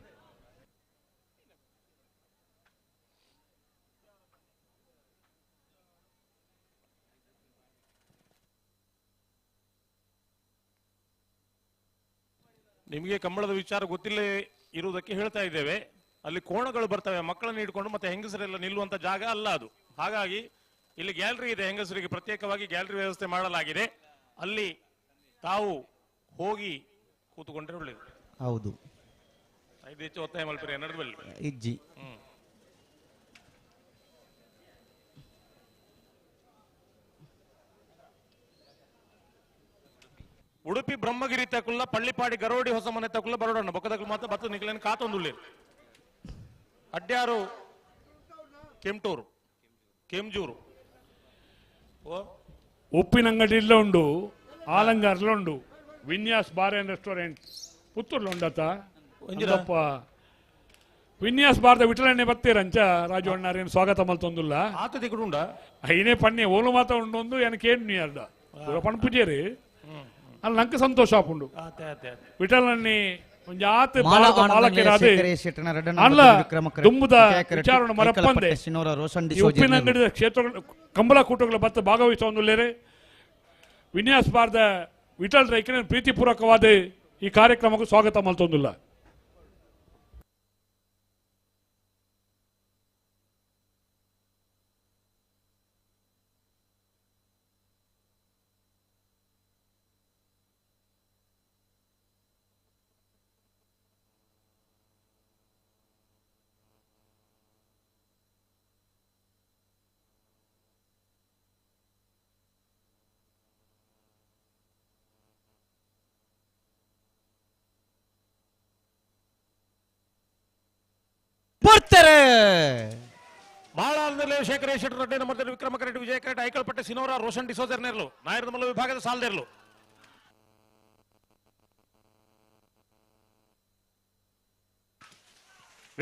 [SPEAKER 17] ನಿಮಗೆ ಕಂಬಳದ ವಿಚಾರ ಗೊತ್ತಿಲ್ಲ ಇರುವುದಕ್ಕೆ ಹೇಳ್ತಾ ಇದ್ದೇವೆ. ಅಲ್ಲಿ ಕೋಣಗಳು ಬರ್ತವೆ, ಮಕ್ಕಳನ್ನು ಹಿಡ್ಕೊಂಡು ಮತ್ತೆ ಹೆಂಗಸರೆಲ್ಲ ನಿಲ್ಲುವಂತ ಜಾಗ ಅಲ್ಲ ಅದು. ಹಾಗಾಗಿ ಇಲ್ಲಿ ಗ್ಯಾಲರಿ ಇದೆ, ಹೆಂಗಸರಿಗೆ ಪ್ರತ್ಯೇಕವಾಗಿ ಗ್ಯಾಲರಿ ವ್ಯವಸ್ಥೆ ಮಾಡಲಾಗಿದೆ. ಅಲ್ಲಿ ತಾವು ಹೋಗಿ ಕೂತುಕೊಂಡ್ರೆ ಒಳ್ಳೇದು.
[SPEAKER 4] ಹೌದು,
[SPEAKER 17] ಐದು ಹೆಚ್ಚು ಒತ್ತಾಯ ಮಲ್ಪರಿ ನಡುವಲ್ಲಿ
[SPEAKER 4] ಇಜ್ಜಿ.
[SPEAKER 17] ಉಡುಪಿ ಬ್ರಹ್ಮಗಿರಿ ತಕುಲ್ಲ ಪಳ್ಳಿಪಾಡಿ ಗರೋಡಿ ಹೊಸ ಮನೆ ತಕುಲ್ಲ ಬರೋಡಣ್ಣ ಬೊಕ್ಕದಕ್ಕಲು ಮಾತ್ರ ಬತ್ತ ನಿಕ್ಲೇನು ಕಾತೊಂದುಳ್ಳಿ ಅಡ್ಯಾರು ಕೆಂಟೂರು ಕೆಂಜೂರು
[SPEAKER 3] ಉಪ್ಪಿನಂಗಡಿ ಉಂಡು, ಆಲಂಗಾರ್ಲ ಉಂಡು, ವಿನ್ಯಾಸ್ ಬಾರ್ ಅಂಡ್ ರೆಸ್ಟೋರೆಂಟ್ ಪುತ್ತೂರ್ಲ ಉಂಡತ ಒಂಜಪ್ಪ ವಿನ್ಯಾಸ್ ಬಾರ್ದ ವಿಠಲಣ್ಣೆ ಬತ್ತೀರಂಚ ರಾಜು ಅಣ್ಣಾರೇನು ಸ್ವಾಗತ ಮಲ್ತೊಂದುಲ್ಲ
[SPEAKER 17] ಆತ ದಿಕ್ಕುಂಡ
[SPEAKER 3] ಐನೇ ಪಣ್ಣೆ ಓಲು ಮಾತ ಉಂಡು ಒಂದು ಏನಕ್ಕೆ ಏನು ಅರ್ಧ ಪಣಪುಜೇರಿ ಅಲ್ಲಿ ನಂಗೆ ಸಂತೋಷ ಆಪುಂಡು. ವಿಠಲಣ್ಣಿ ಒಂಜಿ ಆತ ಅಲ್ಲ ದುಂಬುದ ವಿಚಾರಣ ಮರಪ್ಪಂದೆ ಉಪ್ಪಿನಂಗಡಿದ ಕ್ಷೇತ್ರ ಕಂಬಳ ಕೂಟಗಳ ಬತ್ತ ಭಾಗವಹಿಸುವಂದುಲ್ಲೇರೆ ವಿನ್ಯಾಸ್ ಬಾರ್ದ ವಿಠಲ್ ರೈಕನ ಪ್ರೀತಿಪೂರ್ವಕವಾದ ಈ ಕಾರ್ಯಕ್ರಮಕ್ಕೆ ಸ್ವಾಗತ ಮಲ್ತೊಂದುಲ್ಲ.
[SPEAKER 4] ಬರ್ತಾರೆ
[SPEAKER 17] ಬಹಳ ಆನಂದದಲ್ಲಿ ಶೇಖರ ಶೆಟ್ಟರ್ ರಡ್ಡೆ ನಮ್ಮ ವಿಕ್ರಮ ಕರೆಟ್ ವಿಜಯ ಕರೆಟ್ ಐಕಲ್ಪಟ್ಟೆ ಸಿನೋರ ರೋಷನ್ ಡಿಸೋಜರ್ ನೇರ್ಲು ನಾಯರದಮಲ್ಲ ವಿಭಾಗದ ಸಾಲದೇರ್ಲು.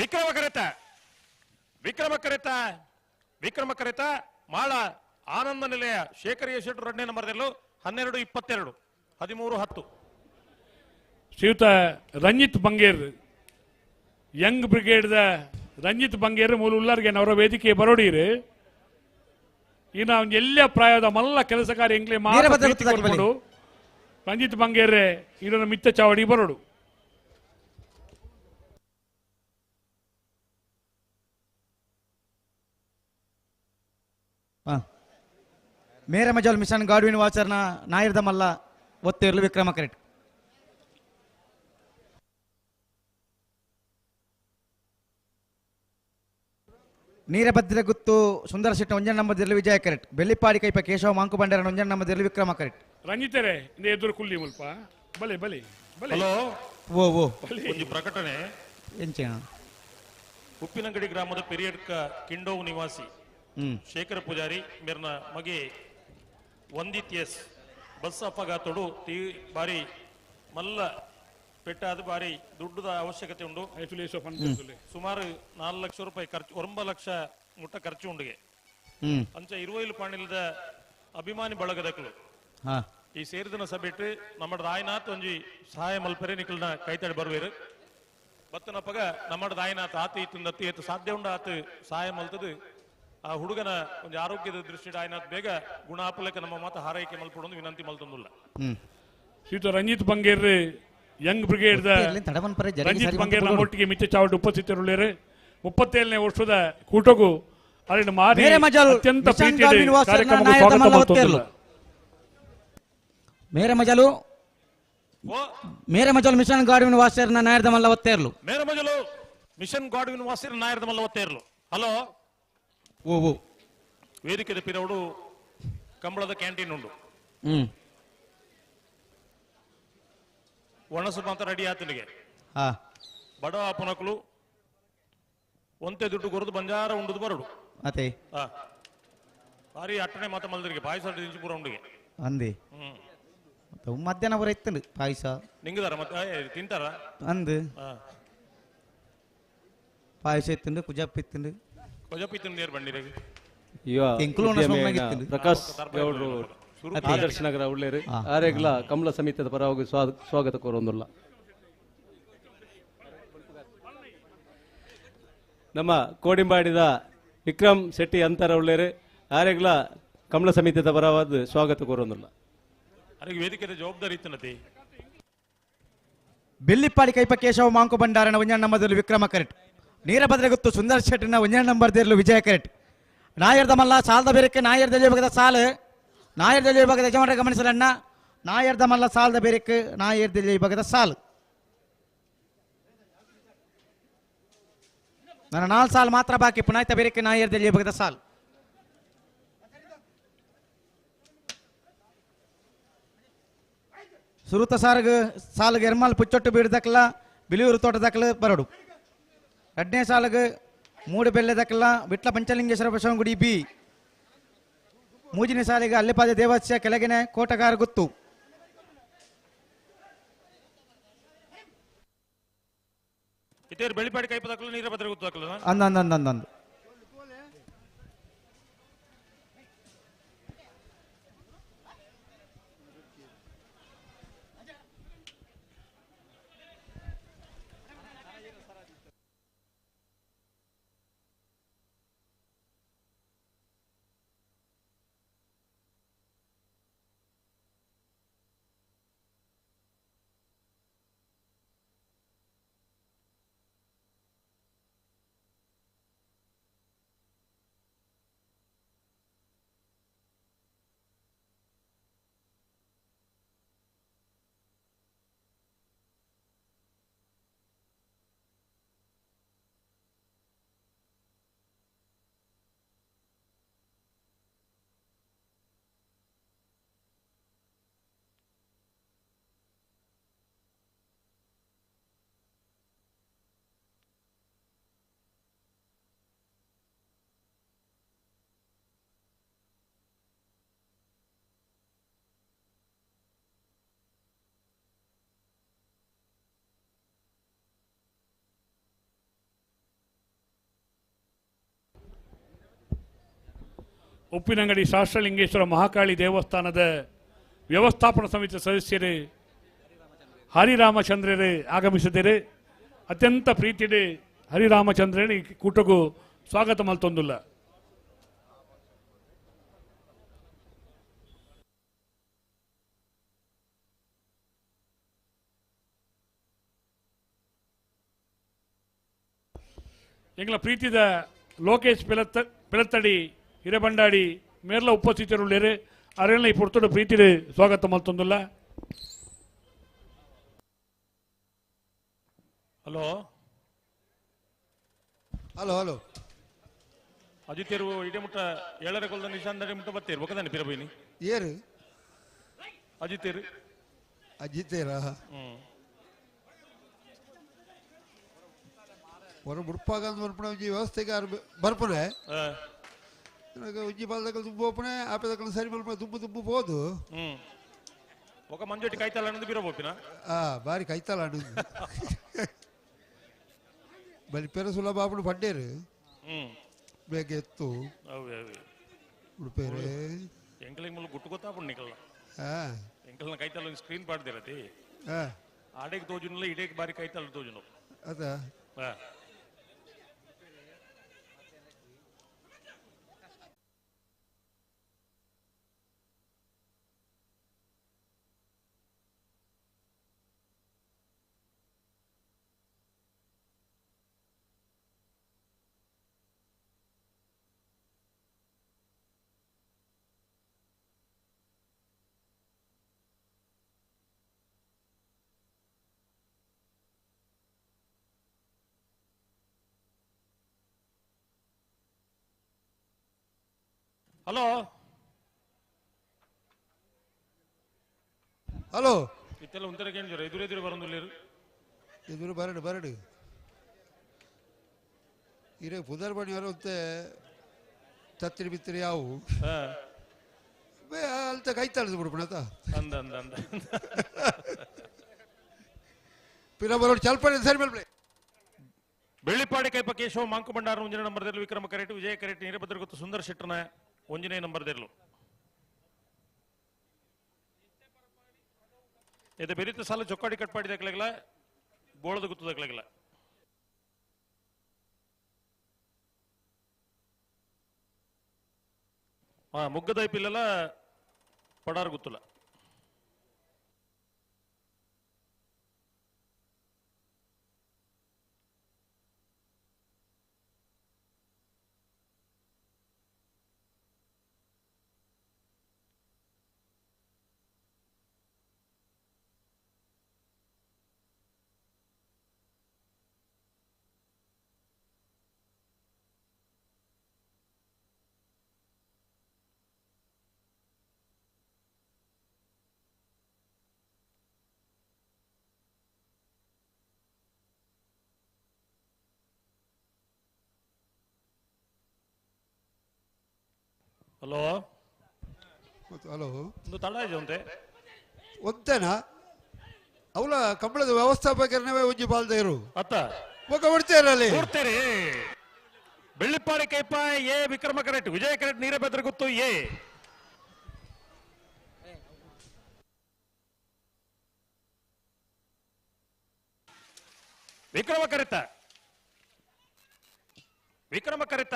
[SPEAKER 17] ವಿಕ್ರಮ ಕರೆತ ವಿಕ್ರಮ ಕರೆತ ವಿಕ್ರಮ ಕರೆತ ಮಾಳ ಆನಂದ ನಿಲಯ ಶೇಖರ ಶೆಟ್ಟರ್ ರಡ್ಡೆ ನಂಬರ್ದಲ್ಲೂ 12:22 13:10.
[SPEAKER 3] ಶ್ರೀಯುತ ರಂಜಿತ್ ಬಂಗೇರ್ ಯಂಗ್ ಬ್ರಿಗೇಡ್ದ ರಂಜಿತ್ ಬಂಗೇರ್ ಮೂಲ ಉಲ್ಲಾರ್ಗೆ ಅವರ ವೇದಿಕೆ ಬರೋಡಿರಿ. ಇನ್ನು ಅವನ ಎಲ್ಲ ಪ್ರಾಯದ ಮಲ್ಲ ಕೆಲಸಕಾರಿ ಎಂಗ್ಲೆ ಮಾತ್ರ ರಂಜಿತ್ ಬಂಗೇರೆ ಇದನ್ನು ಮಿತ್ತ ಚಾವಡಿ ಬರೋಡು.
[SPEAKER 4] ಮೇರೆ ಮಜಾಲ್ ಮಿಷನ್ ಗಾಡ್ವಿನ್ ವಾಚರ್ನ ನಾಯಿರ್ದ ಮಲ್ಲ ಒತ್ತಿರಲು ವಿಕ್ರಮ ಕರೆಕ್ಟ್. ನೀರಭದ್ರ ಗುತ್ತು ಸುಂದರ ಶೆಟ್ಟಿ ಒಂಜನ ನಂಬದಿರಲು ವಿಜಯ ಕರೆಕ್ಟ್. ಬೆಳ್ಳಿಪಾಡಿ ಕೈಪ ಕೇಶವ ಮಾಂಕು ಬಂಡಾರ ಒಂಜನ ನಂಬದಿರಲು ವಿಕ್ರಮ ಕರೆಕ್ಟ್.
[SPEAKER 3] ರಂಜಿತರೆ ಎದುರು ಕುಲ್ಲಿ ಮುಲ್ಪ ಬಲೆ ಬಲೆ ಬಲೆ.
[SPEAKER 17] ಹಲೋ
[SPEAKER 4] ಓ ಓ
[SPEAKER 17] ಒಂದು ಪ್ರಕಟಣೆ.
[SPEAKER 4] ಎಂಚಿನ
[SPEAKER 17] ಉಪ್ಪಿನಂಗಡಿ ಗ್ರಾಮದ ಪೆರಿಯಡ್ಕ ಕಿಂಡೋವ್ ನಿವಾಸಿ ಶೇಖರ ಪೂಜಾರಿ ಮೇರ್ನ ಮಗೆ ವಂದಿತ್ ಎಸ್ ಬಸ್ ಅಪಘಾತೋಡು ತೀ ಬಾರಿ ಮಲ್ಲ ಪೆಟ್ಟಾದ ಬಾರಿ ದುಡ್ಡುದ ಅವಶ್ಯಕತೆ ಉಂಡು. ಸುಮಾರು 4 ಲಕ್ಷ ರೂಪಾಯಿ ಖರ್ಚು, 9 ಲಕ್ಷ ಮುಟ್ಟ ಖರ್ಚು ಉಂಡುಗೆ. ಅಂಚ ಇರುವೈಲು ಪಾಣಿಲದ ಅಭಿಮಾನಿ ಬಳಗದಕ್ಲು ಈ ಸೇರಿದನ ಸಭೆಟ್ಟು ನಮ್ಮ ರಾಯನಾಥ್ ಒಂಜಿ ಸಹಾಯ ಮಲ್ಪೆರೆ ನಿಕಲ್ನ ಕೈತಡಿ ಬರುವೇರು. ಬತ್ತನಪ್ಪಗ ನಮ್ಮ ರಾಯನಾಥ್ ಆತ ಇತ್ತಿಂದತ್ತಿ ಏತು ಸಾಧ್ಯ ಉಂಡ ಆತ ಸಹಾಯ ಮಲ್ತದು ಆ ಹುಡುಗನ ಒಂದು ಆರೋಗ್ಯದ ದೃಷ್ಟಿ ಆಯ್ನಾಥ್ ಬೇಗ ಗುಣ ಆಪಲಕ್ಕೆ ನಮ್ಮ ಮಾತ ಹಾರೈಕೆ ಮಲ್ಪಡೊಂದು ವಿನಂತಿ ಮಲ್ತೊಂದುಲ್ಲ.
[SPEAKER 3] ಶ್ರೀಯುತ ರಂಜಿತ್ ಬಂಗೇರ್ ಯಂಗ್ ಬ್ರಿಗೇಡ್ ರಂಜಿತ್ ಬಂಗೇರ್ ನಮ್ಮೊಟ್ಟಿಗೆ ಮಿಚ್ಚ ಚಾವಡಿ ಉಪಸ್ಥಿತರುಳ್ಳೇರು. 37ನೇ ವರ್ಷದ ಕೂಟಗೂ ಅಲ್ಲಿನ ಮಾರಿ ಅತ್ಯಂತ ಪ್ರೀತಿಯ ಕಾರ್ಯಕ್ರಮಕ್ಕೆ ಸ್ವಾಗತ ಮಲ್ತೊಂದುಲ್ಲ.
[SPEAKER 4] ಮೇರೆ ಮಜಲು ಮೇರೆ ಮಜಲು ಮಿಷನ್ ಗಾಡ್ವಿನ್ ವಾಸರ್ನ ನಾಯರ್ದ ಮಲ್ಲ ಒತ್ತೇರ್ಲು.
[SPEAKER 17] ಮೇರೆ ಮಜಲು ಮಿಷನ್ ಗಾಡ್ವಿನ್ ವಾಸರ್ ನಾಯರ್ದ ಮಲ್ಲ ಒತ್ತೇರ್ಲು. ಹಲೋ
[SPEAKER 4] ಓ ಓ
[SPEAKER 17] ವೇದಿಕೆದ ಪಿರವಡು ಕಂಬಳದ ಕ್ಯಾಂಟೀನ್ ಉಂಡು. ಒಣಸು ಮಾತ್ರ ರೆಡಿ ಆತನಿಗೆ ಬಡವ ಅಪ್ಪನಕಲು ಒಂತೆ ದುಡ್ಡು ಕೊರದು ಬಂಜಾರ ಉಂಡುದು ಬರಡು
[SPEAKER 4] ಅತೆ
[SPEAKER 17] ಭಾರಿ ಅಟ್ಟನೆ ಮಾತ ಮಲ್ದರಿಗೆ ಪಾಯಸ ದಿಂಚು ಪೂರ ಉಂಡಿಗೆ
[SPEAKER 4] ಅಂದಿ. ಮಧ್ಯಾಹ್ನ ಪೂರ ಇತ್ತುಂಡು ಪಾಯಸ
[SPEAKER 17] ನಿಂಗದಾರ ಮತ್ತೆ ತಿಂತಾರ
[SPEAKER 4] ಅಂದು ಪಾಯಸ ಇತ್ತುಂಡು ಕುಜಪ್ಪ ಇತ್ತುಂಡು
[SPEAKER 17] ಕೊಜಪ್ಪ ಇತ್ತುಂಡು ನೇರು ಬಂಡಿರೆ
[SPEAKER 15] ಪ್ರಕಾಶ್ ಗೌಡರು ಆದರ್ಶ ನಗರ ಉಳ್ಳೇರು ಆರೇಗ್ಲ ಕಮಲ ಸಮಿತಿಯ ಪರವಾಗಿ ಸ್ವಾಗತ ಕೋರೊಂದುಲ್ಲ. ನಮ್ಮ ಕೋಡಿಂಬಾಡಿದ ವಿಕ್ರಮ್ ಶೆಟ್ಟಿ ಅಂತರ ಉಳ್ಳೇರು ಆರೇಗ್ಲ ಕಮಲ ಸಮಿತಿಯ ಪರವಾದ ಸ್ವಾಗತ ಕೋರೊಂದುಲ್ಲ.
[SPEAKER 17] ವೇದಿಕೆಯ ಜವಾಬ್ದಾರಿ ಇತ್ತು.
[SPEAKER 4] ಬೆಳ್ಳಿಪ್ಪಾಡಿ ಕೈಪ ಕೇಶವ ಮಾಂಕು ಭಂಡಾರನ ಒಂಜಾಣ ನಂಬರ್ದಲ್ಲಿ ವಿಕ್ರಮ ಕರೆಟ್, ನೀರಭದ್ರಗುತ್ತು ಸುಂದರ್ ಶೆಟ್ಟಿನ ಒಂಜಾಣ ನಂಬರ್ದಲ್ಲಿ ವಿಜಯ ಕರೆಟ್, ನಾಯರ್ದ ಮಲ್ಲ ಸಾಲದ ಬೇರಕ್ಕೆ ನಾಯರ್ದ ವಿಭಾಗದ ಸಾಲು, ನಾಯರ್ದ ವಿಭಾಗದ ಯಜಮಾನರ ಗಮನಿಸಲಣ್ಣ, ನಾಯರ್ದ ಮಲ್ಲ ಸಾಲದ ಬೇರಕ್ಕೆ ನಾಯರ್ದ ವಿಭಾಗದ ಸಾಲು. ನನ್ನ 4 ಸಾಲು ಮಾತ್ರ ಬಾಕಿ, ಪುನಾಯ್ತ ಬೇರಕ್ಕೆ ನಾಯರ್ದ ವಿಭಾಗದ ಸಾಲು. ಸುರುತ ಸಾರ್ಗ ಸಾಲಿಗೆ ಎರ್ಮಾಲ್ ಪುಚ್ಚೊಟ್ಟು ಬೀಡ್ದಕ್ಲ ಬಿಳಿಯೂರು ತೋಟದಕ್ಲ ಬರಡು. ಎರಡನೇ ಸಾಲಿಗೆ ಮೂಡು ಬೆಲ್ಲೆದಕ್ಲ ವಿಟ್ಲ ಪಂಚಲಿಂಗೇಶ್ವರ ಬಸವನಗುಡಿ ಬಿ. ಮೂಜಿನ ಸಾಲಿಗೆ ಅಲ್ಲಿಪಾದ ದೇವಸ್ಯ ಕೆಳಗಿನ ಕೋಟಗಾರ ಗುತ್ತು.
[SPEAKER 17] ಬೆಳಿಪಾಡಿ ಕೈಪದಕ್ಲ ನೀರಭದ್ರ ಗುತ್ತು
[SPEAKER 4] ಅಂದ ಅಂದ ಅಂದ ಅಂದ
[SPEAKER 3] ಉಪ್ಪಿನಂಗಡಿ ಶಾಸ್ತ್ರಲಿಂಗೇಶ್ವರ ಮಹಾಕಾಳಿ ದೇವಸ್ಥಾನದ ವ್ಯವಸ್ಥಾಪನಾ ಸಮಿತಿ ಸದಸ್ಯರೇ ಹರಿರಾಮಚಂದ್ರರೇ ಆಗಮಿಸಿದರೆ ಅತ್ಯಂತ ಪ್ರೀತಿಡೆ ಹರಿರಾಮಚಂದ್ರನೇ ಈ ಕೂಟಕ್ಕೂ ಸ್ವಾಗತ ಮಲ್ತೊಂದುಲ್ಲ. ಎಂಗಳ ಪ್ರೀತಿದ ಲೋಕೇಶ್ ಪಿಲತ್ತಡಿ ಹಿರೇಬಂಡಾಡಿ ಮೇರ್ಲ ಉಪಸ್ಥಿತರುಳ್ಳೇರು ಅರೆಲ್ಲ ಈ ಪುರ್ತುಡು ಪ್ರೀತಿಡೆ ಸ್ವಾಗತ ಮಲ್ತೊಂದುಲ್ಲ.
[SPEAKER 17] ಹಲೋ
[SPEAKER 20] ಹಲೋ ಹಲೋ
[SPEAKER 17] ಅಜಿತೇರು ಇಡೇ ಮುಟ್ಟ ಏಳರ ಕೊಲ್ದ ನಿಶಾಂತ ಮುಟ್ಟ ಬತ್ತೇರು ಬೊಕದಾನೆ ಪಿರಬೈನಿ
[SPEAKER 20] ಏರು
[SPEAKER 17] ಅಜಿತೇರು
[SPEAKER 20] ಅಜಿತೇರಾ ಹೊರ ಬುಡ್ಪಾಗ ಬರ್ಪುಣ ಒಂಜಿ ವ್ಯವಸ್ಥೆಗೆ ಬರ್ಪುನೆ ಒಂಜಿ ಪಾಲ್ದಕಲ್ ತುಂಬು ಒಪ್ಪಣೆ ಆಪೆದಕಲ್ ಸರಿ ಮಲ್ಪ ತುಂಬು ತುಂಬು ಬೋದು.
[SPEAKER 17] ఒక ಮಂಜೊಟ್ಟಿ ಕೈತಾಳ ಅನ್ನೋದು ಬಿರಬೋಪಿನ
[SPEAKER 20] ಬಾರಿ ಕೈತಾಳ ಅನ್ನೋದು ಬಲಿ ಪೆರ ಸುಲಭ ಆಪುಂಡು ಪಡ್ಡೇರು ಬೇಗ ಎತ್ತು ಉಡುಪೇರೆ
[SPEAKER 17] ಎಂಕಲಿಗೆ ಮುಲ್ಲ ಗುಟ್ಟು ಗೊತ್ತಾಪುಂಡು ನಿಕಲ್ಲ ಎಂಕಲ್ನ ಕೈತಾಳ ಒಂದು ಸ್ಕ್ರೀನ್ ಪಾಡ್ದಿರತಿ ಆಡೇಗೆ ತೋಜುನಲ್ಲ ಇಡೇಗೆ ಬಾರಿ ಕೈತಾಳ ತೋಜುನು
[SPEAKER 20] ಅದ
[SPEAKER 17] ಹಲೋ
[SPEAKER 20] ಹಲೋ
[SPEAKER 17] ಇತ್ತೆಲ್ಲ ಉಂತರ ಕೇಳಿದ್ರು ಎದುರು ಎದುರು ಬರೋದಿಲ್ಲ
[SPEAKER 20] ಎದುರು ಬರಡು ಬರಡು ಇರೇ ಪುದರ್ ಬಣಿ ಬರುತ್ತೆ ತತ್ತಿರಿ ಬಿತ್ತಿರಿ ಯಾವು ಅಲ್ತ ಕೈ ತಳೆದು ಬಿಡ್ಪಣತ.
[SPEAKER 17] ಅಂದ ಅಂದ ಅಂದ
[SPEAKER 20] ಪಿರ ಬರೋಡು ಚಲ್ಪನೆ ಸರಿ ಮಲ್ಪಲೆ.
[SPEAKER 17] ಬೆಳ್ಳಿಪಾಡಿ ಕೈಪ ಕೇಶವ ಮಾಂಕು ಭಂಡಾರ ಒಂಜನೇ ನಂಬರ್ ದಿರ್ಲು ವಿಕ್ರಮ ಕರೆಟ್ ವಿಜಯ ಕರೆಟ್ ನೀರಭದ್ರ ಗೊತ್ತು ಸುಂದರ್ ಶೆಟ್ಟರ್ನ ಒಂಜನೇ ನಂಬರ್ ದಿರ್ಲು. ಇದು ಬೆರಿತ ಸಾಲ ಚೊಕ್ಕಾಡಿ ಕಟ್ಪಾಡಿ ದಕ್ಕಲಾಗಲ್ಲ ಬೋಳದ ಗುತ್ತು ದಕ್ಕಲಾಗಲ್ಲ. ಹಾ ಮುಗ್ಗದ ಐಪಿಲ್ಲಲ್ಲ ಪಡಾರ್ ಗುತ್ತಲ್ಲ. ಹಲೋ
[SPEAKER 20] ಹಲೋ
[SPEAKER 17] ಒಂದು ತಡ ಇದೆ ಅಂತೆ
[SPEAKER 20] ಒಂತೇನಾ ಅವಳ ಕಂಬಳದ ವ್ಯವಸ್ಥಾಪಕರನ್ನೇ ಒಂಜಿ ಬಾಲ್ದೇರು
[SPEAKER 17] ಅತ್ತ
[SPEAKER 20] ಮುಖ ಹೊಡ್ತೇರಲ್ಲಿ
[SPEAKER 17] ಕೊಡ್ತೇರಿ. ಬೆಳ್ಳಿಪ್ಪಾಡಿ ಕೈಪ ಎ ವಿಕ್ರಮ ಕರೆಕ್ಟ್ ವಿಜಯ ಕರೆಕ್ಟ್ ನೀರಭದ್ರ ಗುತ್ತು ಎ ವಿಕ್ರಮ ಕರೆತ ವಿಕ್ರಮ ಕರೆತ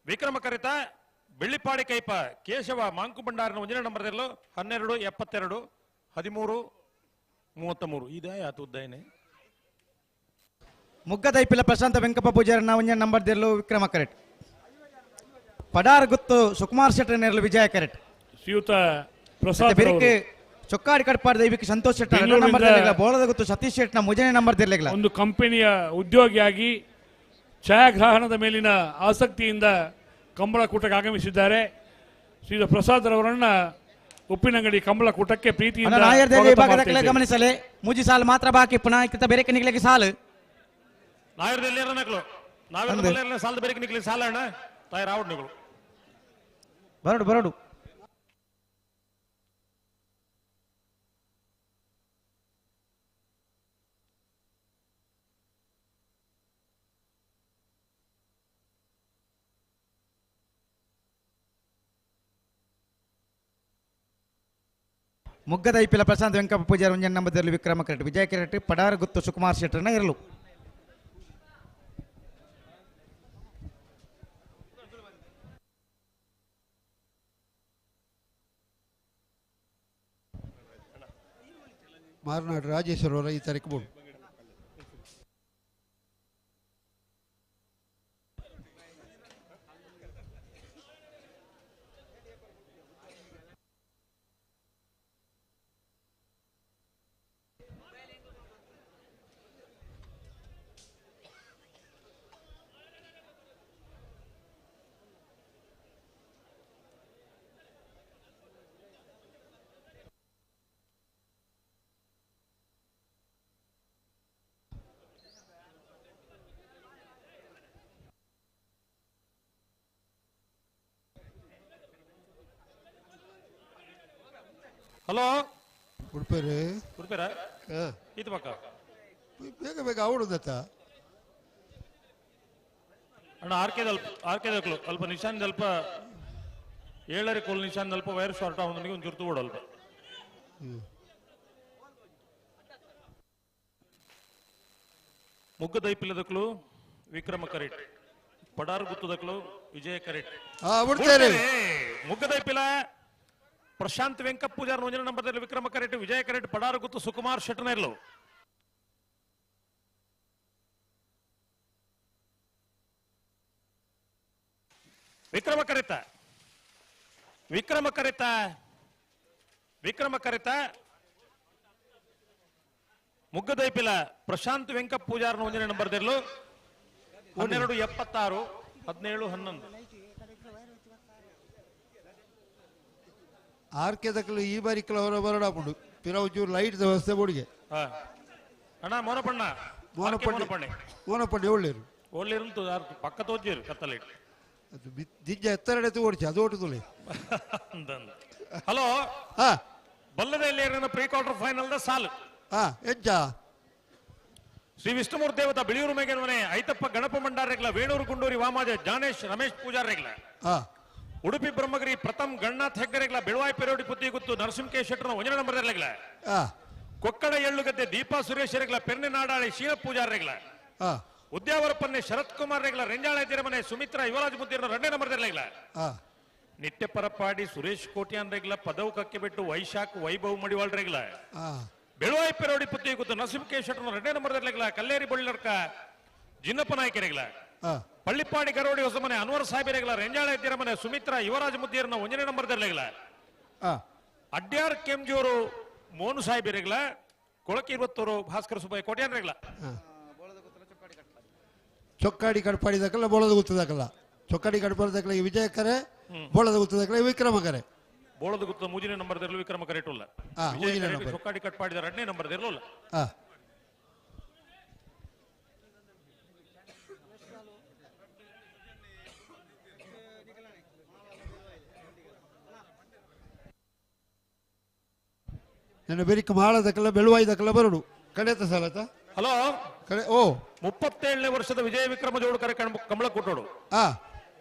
[SPEAKER 17] ವಿಕ್ರಮ ಕರೆತ ಬೆಳ್ಳಿಪಾಡಿ ಕೈಪ ಕೇಶವ ಮಾಂಕು ಭಂಡಾರನ ಒಂದನೇ ನಂಬರ್ 12 72 13 33 ಇದೇ ಆತು ಉದ್ದಾಯನೆ.
[SPEAKER 4] ಮುಗ್ಗದೈಪಿಲ ಪ್ರಶಾಂತ ವೆಂಕಪ್ಪ ಪೂಜಾರನ ಒಂಜನೇ ನಂಬರ್ ದಿರ್ಲು ವಿಕ್ರಮ ಕರೆಕ್ಟ್ ಪಡಾರ್ ಗುತ್ತು ಸುಕುಮಾರ್ ಶೆಟ್ಟರ್ ನೆರಳು ವಿಜಯ ಕರೆಕ್ಟ್
[SPEAKER 3] ಶ್ರೀಯುತ ಪ್ರಸಾದ್
[SPEAKER 4] ಬೆರಿಕೆ ಚೊಕ್ಕಾಡಿ ಕಟ್ಪಾಡಿ ದೈವಿಕ ಸಂತೋಷ್ ಶೆಟ್ಟರ್ ಎರಡನೇ ನಂಬರ್ ದಿರ್ಲಿಲ್ಲ. ಬೋಳದ ಗುತ್ತು ಸತೀಶ್ ಶೆಟ್ಟರ್ನ ಮೂರನೇ ನಂಬರ್ ದಿರ್ಲಿಲ್ಲ.
[SPEAKER 3] ಒಂದು ಕಂಪನಿಯ ಉದ್ಯೋಗಿಯಾಗಿ ಛಾಯಾಗ್ರಹಣದ ಮೇಲಿನ ಆಸಕ್ತಿಯಿಂದ ಕಂಬಳಕೂಟಕ್ಕೆ ಆಗಮಿಸಿದ್ದಾರೆ. ಶ್ರೀ ಪ್ರಸಾದ್ ರವರನ್ನ ಉಪ್ಪಿನಂಗಡಿ ಕಂಬಳಕೂಟಕ್ಕೆ ಪ್ರೀತಿಯಿಂದ
[SPEAKER 4] ವಿಭಾಗದ ಗಮನಿಸಲಿ. ಮೂಜಿ ಸಾಲು ಮಾತ್ರ ಬಾಕಿ ಪುನಃ ಕಿತ್ತ ಬೇರೆ ನಿಗ್ಲಿಕ್ಕೆ ಸಾಲು ಬರಡು ಬರಡು ಮುಗ್ಗದ ಐಪಿಲ ಪ್ರಶಾಂತ್ ವೆಂಕಪ್ಪ ಪೂಜಾರಿ ಒಂಜನ್ ನಂಬದಲ್ಲಿ ವಿಕ್ರಮ ಕರೆಕ್ಟ್ ವಿಜಯ ಕರೆಕ್ಟ್ ಪಡಾರ ಗುತ್ತು ಸುಕುಮಾರ್ ಶೆಟ್ಟರ್ನ ಇರಲು.
[SPEAKER 20] ಮಾರನಾಡು ರಾಜೇಶ್ವರ ಅವರ ಈ ತಾರೀಕು ಬೋರ್ಡ್.
[SPEAKER 17] ಹಲೋ
[SPEAKER 20] ಉಡುಪೇರು
[SPEAKER 17] ಉಡುಪೇರ ಇದು ಪಕ್ಕ
[SPEAKER 20] ಬೇಗ ಬೇಗ ಅವಡುದತ್ತ
[SPEAKER 17] ಅಣ್ಣ ಆರ್ಕೆದಲ್ಪ ಆರ್ಕೆದಕ್ಲು ಅಲ್ಪ ನಿಶಾನ್ ಅಲ್ಪ ಏಳರೆ ಕೋಲ್ ನಿಶಾನ್ ಅಲ್ಪ ವೈರ್ ಶಾರ್ಟ್ ಅವನಿಗೆ ಒಂದು ಜುರ್ತು ಅಲ್ಪ ಮುಗ್ಗದೈಪಿಲ್ಲದಕ್ಲು ವಿಕ್ರಮ ಕರೆಕ್ಟ್ ಪಡಾರು ಗುತ್ತದಕ್ಲು ವಿಜಯ ಕರೆಕ್ಟ್ ಮುಗ್ಗದೈಪಿಲ ಪ್ರಶಾಂತ್ ವೆಂಕಪ್ಪ ಪೂಜಾರ್ ಒಂದನೇ ನಂಬರ್ದಲ್ಲಿ ವಿಕ್ರಮ ಕರೆಕ್ಟ್ ವಿಜಯ ಕರೆಕ್ಟ್ ಪಡಾರು ಗುತ್ತು ಸುಕುಮಾರ್ ಶೆಟ್ಟನೆರ್ಲು. ವಿಕ್ರಮ ಕರೆತ ವಿಕ್ರಮ ಕರೆತ ವಿಕ್ರಮ ಕರೆತ ಮುಗ್ಗದೈಪಿಲ ಪ್ರಶಾಂತ್ ವೆಂಕಪ್ಪ ಪೂಜಾರ್ನ ಒಂದನೇ ನಂಬರ್ದಿರ್ಲು 12 76 17 11.
[SPEAKER 20] ಆರ್ಕೆ ದಕ್ಕಲು ಈ ಬಾರಿ ಅವರ ಬರಡಾಪುಂಡು ಪಿರವು ಲೈಟ್ ವ್ಯವಸ್ಥೆ ಬೋಡಿಗೆ
[SPEAKER 17] ಅಣ್ಣ ಮೋನಪಣ್ಣ ಮೋನಪಣ್ಣೆ
[SPEAKER 20] ಮೋನಪಣ್ಣೆ ಒಳ್ಳೇರು
[SPEAKER 17] ಒಳ್ಳೇರು ಪಕ್ಕ ತೋಜಿರು ಕತ್ತಲೈಟ್
[SPEAKER 20] ಅದು ದಿಂಜ ಎತ್ತರಡೆ ಓಡಿಸಿ ಅದು ಓಟುದುಲೆ.
[SPEAKER 17] ಹಲೋ ಬಲ್ಲದ ಎಲ್ಲಿ ಪ್ರೀ ಕ್ವಾರ್ಟರ್ ಫೈನಲ್ the ಸಾಲು
[SPEAKER 20] ಎಂಚ
[SPEAKER 17] ಶ್ರೀ ವಿಷ್ಣುಮೂರ್ತಿ ದೇವತ ಬಿಳಿಯೂರು ಮೇಗನ್ಮನೆ ಐತಪ್ಪ ಗಣಪ ಮಂಡಾರೆಗ್ಲ ವೇಣೂರು ಗುಂಡೂರಿ ವಾಮಾಜ ಜ್ಞಾನೇಶ್ ರಮೇಶ್ ಪೂಜಾರೆಗ್ಲ ಉಡುಪಿ ಬ್ರಹ್ಮಗಿರಿ ಪ್ರಥಮ್ ಗಣನಾಥ್ ಹೆಗ್ಗರೆಗ್ಲ ಬೆಳವಾಯಿ ಪೆರೋಡಿ ಪುತ್ತಿ ಗುತ್ತು ನರಸಿಂಹ ಕೆ ಶೆಟ್ಟರ್ನ ಒಂಜನ ನಂಬರ್ ರೆಗ್ಲ ಕೊಕ್ಕಡ ಎಳ್ಳುಗದ್ದೆ ದೀಪಾ ಸುರೇಶ್ ರೆಗ್ಲ ಪೆರ್ನೆ ನಾಡಾಳಿ ಶೀಲ ಪೂಜಾರೆಗ್ಲ ಉದ್ಯಾವರ ಪನ್ನೆ ಶರತ್ ಕುಮಾರ್ ರೆಗ್ಲ ರೆಂಜಾಳ ಮನೆ ಸುಮಿತ್ರಾ ಯುವರಾಜ್ ಮುದ್ದಿರ ಎರಡನೇ ನಂಬರ್ ರೆಗ್ಲ ನಿತ್ಯ ಪರಪಾಡಿ ಸುರೇಶ್ ಕೋಟ್ಯಾನ್ ರೆಗ್ಲ ಪದವು ಕಕ್ಕೆ ಬಿಟ್ಟು ವೈಶಾಖ್ ವೈಭವ್ ಮಡಿವಾಳ್ ರೆಗ್ಲ ಬೆಳುವಾಯಿ ಪೆರೋಡಿ ಪುತ್ತಿ ಗುತ್ತು ನರಸಿಂಹ ಕೆ ಶೆಟ್ಟರ್ನ ಎರಡನೇ ನಂಬರ್ ರೆಗ್ಲ ಕಲ್ಲೇರಿ ಬೊಳ್ಳರ್ಕ ಜಿನ್ನಪ್ಪ ನಾಯಕರೆಗ್ಲ ಪಳ್ಳಿಪ್ಪಾಡಿ ಗರೋಡಿ ಹೊಸಮನೆ ಅನ್ವರ್ ಸಾಹೇಬರೆಗ್ಲ ರೆಂಜಾಳ ಮನೆ ಸುಮಿತ್ರಾ ಯುವರಾಜ್ ಮುದ್ದೀರ್ನ ಒಂದನೇ ನಂಬರ್ ರೆಗ್ಲ ಅಡ್ಯಾರ್ ಕೆಂಜೂರು ಮೋನು ಸಾಹೇಬರೆಗ್ಲ ಕೊಳಕಿ ಇರುವತ್ತೂರು ಭಾಸ್ಕರ ಸುಬ್ಬಯ್ಯ ಕೋಟ್ಯಾನ್ ರೆಗ್ಲ
[SPEAKER 20] ಚೊಕ್ಕಾಡಿ ಕಡ್ಪಾಡಿ ದಕ್ಕಲ್ಲ ಬೋಳದ ಗುತ್ತದಕ್ಕಲ್ಲ ಚೊಕ್ಕಾಡಿ ಕಡ್ಪಾಡಿ ದಕ್ಕಲ ಈ ವಿಜಯ ಕರೆ ಬೋಳದ ಗುತ್ತದಕ್ಕಲ ವಿಕ್ರಮ ಕರೆ
[SPEAKER 17] ಬೋಳದ ಗುತ್ತ ಮೂಜಿನ ನಂಬರ್ ದಿರಲು ವಿಕ್ರಮ ಕರೆಟುಲ್ಲ
[SPEAKER 20] ಮೂಜಿನ ನಂಬರ್.
[SPEAKER 17] ಚೊಕ್ಕಾಡಿ ಕಟ್ಪಾಡಿದ ಎರಡನೇ ನಂಬರ್ ದಿರಲಿಲ್ಲ
[SPEAKER 20] ನನ್ನ ಬೆರಿಕ್ ಮಾಳದಕ್ಕಲ್ಲ ಬೆಳುವಾಯಿ ದಕ್ಕಲ್ಲ ಬರಡು ಕಡೆತ ಸಲತ
[SPEAKER 17] ಹಲೋ
[SPEAKER 20] ಕಡೆ ಓ
[SPEAKER 17] 37ನೇ ವರ್ಷದ ವಿಜಯ ವಿಕ್ರಮ ಜೋಡು ಕರೆ ಕಮಲ ಕೂಟೋಡು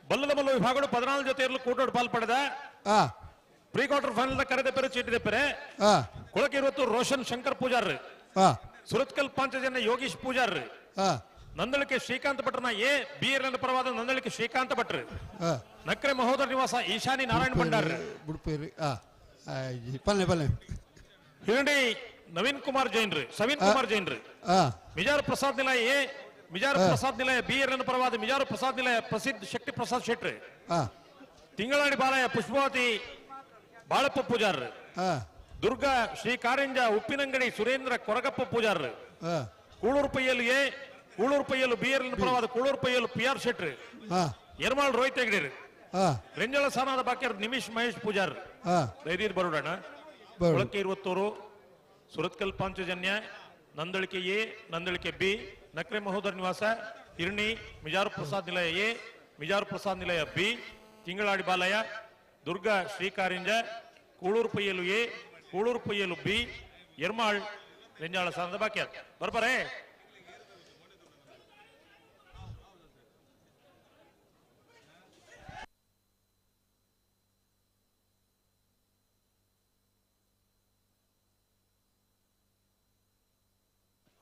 [SPEAKER 17] ಬಲ್ಲದ ಮಲ್ಲ ವಿಭಾಗಗಳು 14 ಜೊತೆ ಇರಲು ಕೂಟೋಡು ಪಾಲ್ ಪಡೆದ ಪ್ರೀ ಕ್ವಾರ್ಟರ್ ಫೈನಲ್ ಕರೆದ ಪೆರೆ ಚೀಟಿದೆ ಪೆರೆ ಕೊಳಕೆ ಇರುವತ್ತು ರೋಷನ್ ಶಂಕರ್ ಪೂಜಾರ್ ಸುರತ್ಕಲ್ ಪಾಂಚಜನ ಯೋಗೀಶ್ ಪೂಜಾರ್ ನಂದಳಿಕೆ ಶ್ರೀಕಾಂತ್ ಭಟ್ರನ ಎ ಬಿ ಎಲ್ ಪರವಾದ ನಂದಳಿಕೆ ಶ್ರೀಕಾಂತ್ ಭಟ್ರು ನಕ್ರೆ ಮಹೋದರ ನಿವಾಸ ಈಶಾನಿ ನಾರಾಯಣ ಭಂಡಾರ್
[SPEAKER 20] ಬುಡ್ಪೇರಿ ಪಲ್ಲೆ ಪಲ್ಲೆ
[SPEAKER 17] ಹಿರಂಡಿ ನವೀನ್ ಕುಮಾರ್ ಜೈನ್ರಿ ಸವೀನ್ ಕುಮಾರ್ ಜೈನ್ರಿ ಮಿಜಾರ್ ಪ್ರಸಾದ್ ನಿಲಯ ಎ ಮಿಜಾರ್ ಪ್ರಸಾದ್ ನಿಲಯ ಬಿ ಎಲ್ ಪರವಾದ ಮಿಜಾರ್ ಪ್ರಸಾದ್ ನಿಲಯ ಪ್ರಸಿದ್ಧ ಶಕ್ತಿ ಪ್ರಸಾದ್ ಶೆಟ್ರಿ ತಿಂಗಳಾಡಿ ಬಾಲಯ್ಯ ಪುಷ್ಪಾವತಿ ಬಾಳಪ್ಪ ಪೂಜಾರ್ ದುರ್ಗಾ ಶ್ರೀ ಕಾರಂಜ ಉಪ್ಪಿನಂಗಡಿ ಸುರೇಂದ್ರ ಕೊರಗಪ್ಪ ಪೂಜಾರ್ Kuloor Paiyalu A Kuloor Paiyalu B L ಪರವಾದ ಕೂಳೂರು ಪೈಯಲು ಪಿ ಆರ್ ಶೆಟ್ರಿ ಯರ್ಮಾಳ್ ರೋಹಿತ್ ಹೆಗಡೆರಿ ರೆಂಜಳ ಸಾನಾದ ಬಾಕ್ಯರ್ ನಿಮಿಷ್ ಮಹೇಶ್ ಪೂಜಾರ್ ದೈದೀರ್ ಬರೋಡಣ ಕೊಳಕೆ Iruvathur Surathkal Panchajanya Nandalike A Nandalike B Nakre Mahodara Nivasa Irni Mijar Prasad Nilaya A Mijar Prasad Nilaya B Tingaladi Balaiah Durga Srikarinja Kulur Paiyalu A Kulur Paiyalu B Ermal Renjala ಸಾನದ ಬಾಕ್ಯರ್ ಬರ್ಬಾರೆ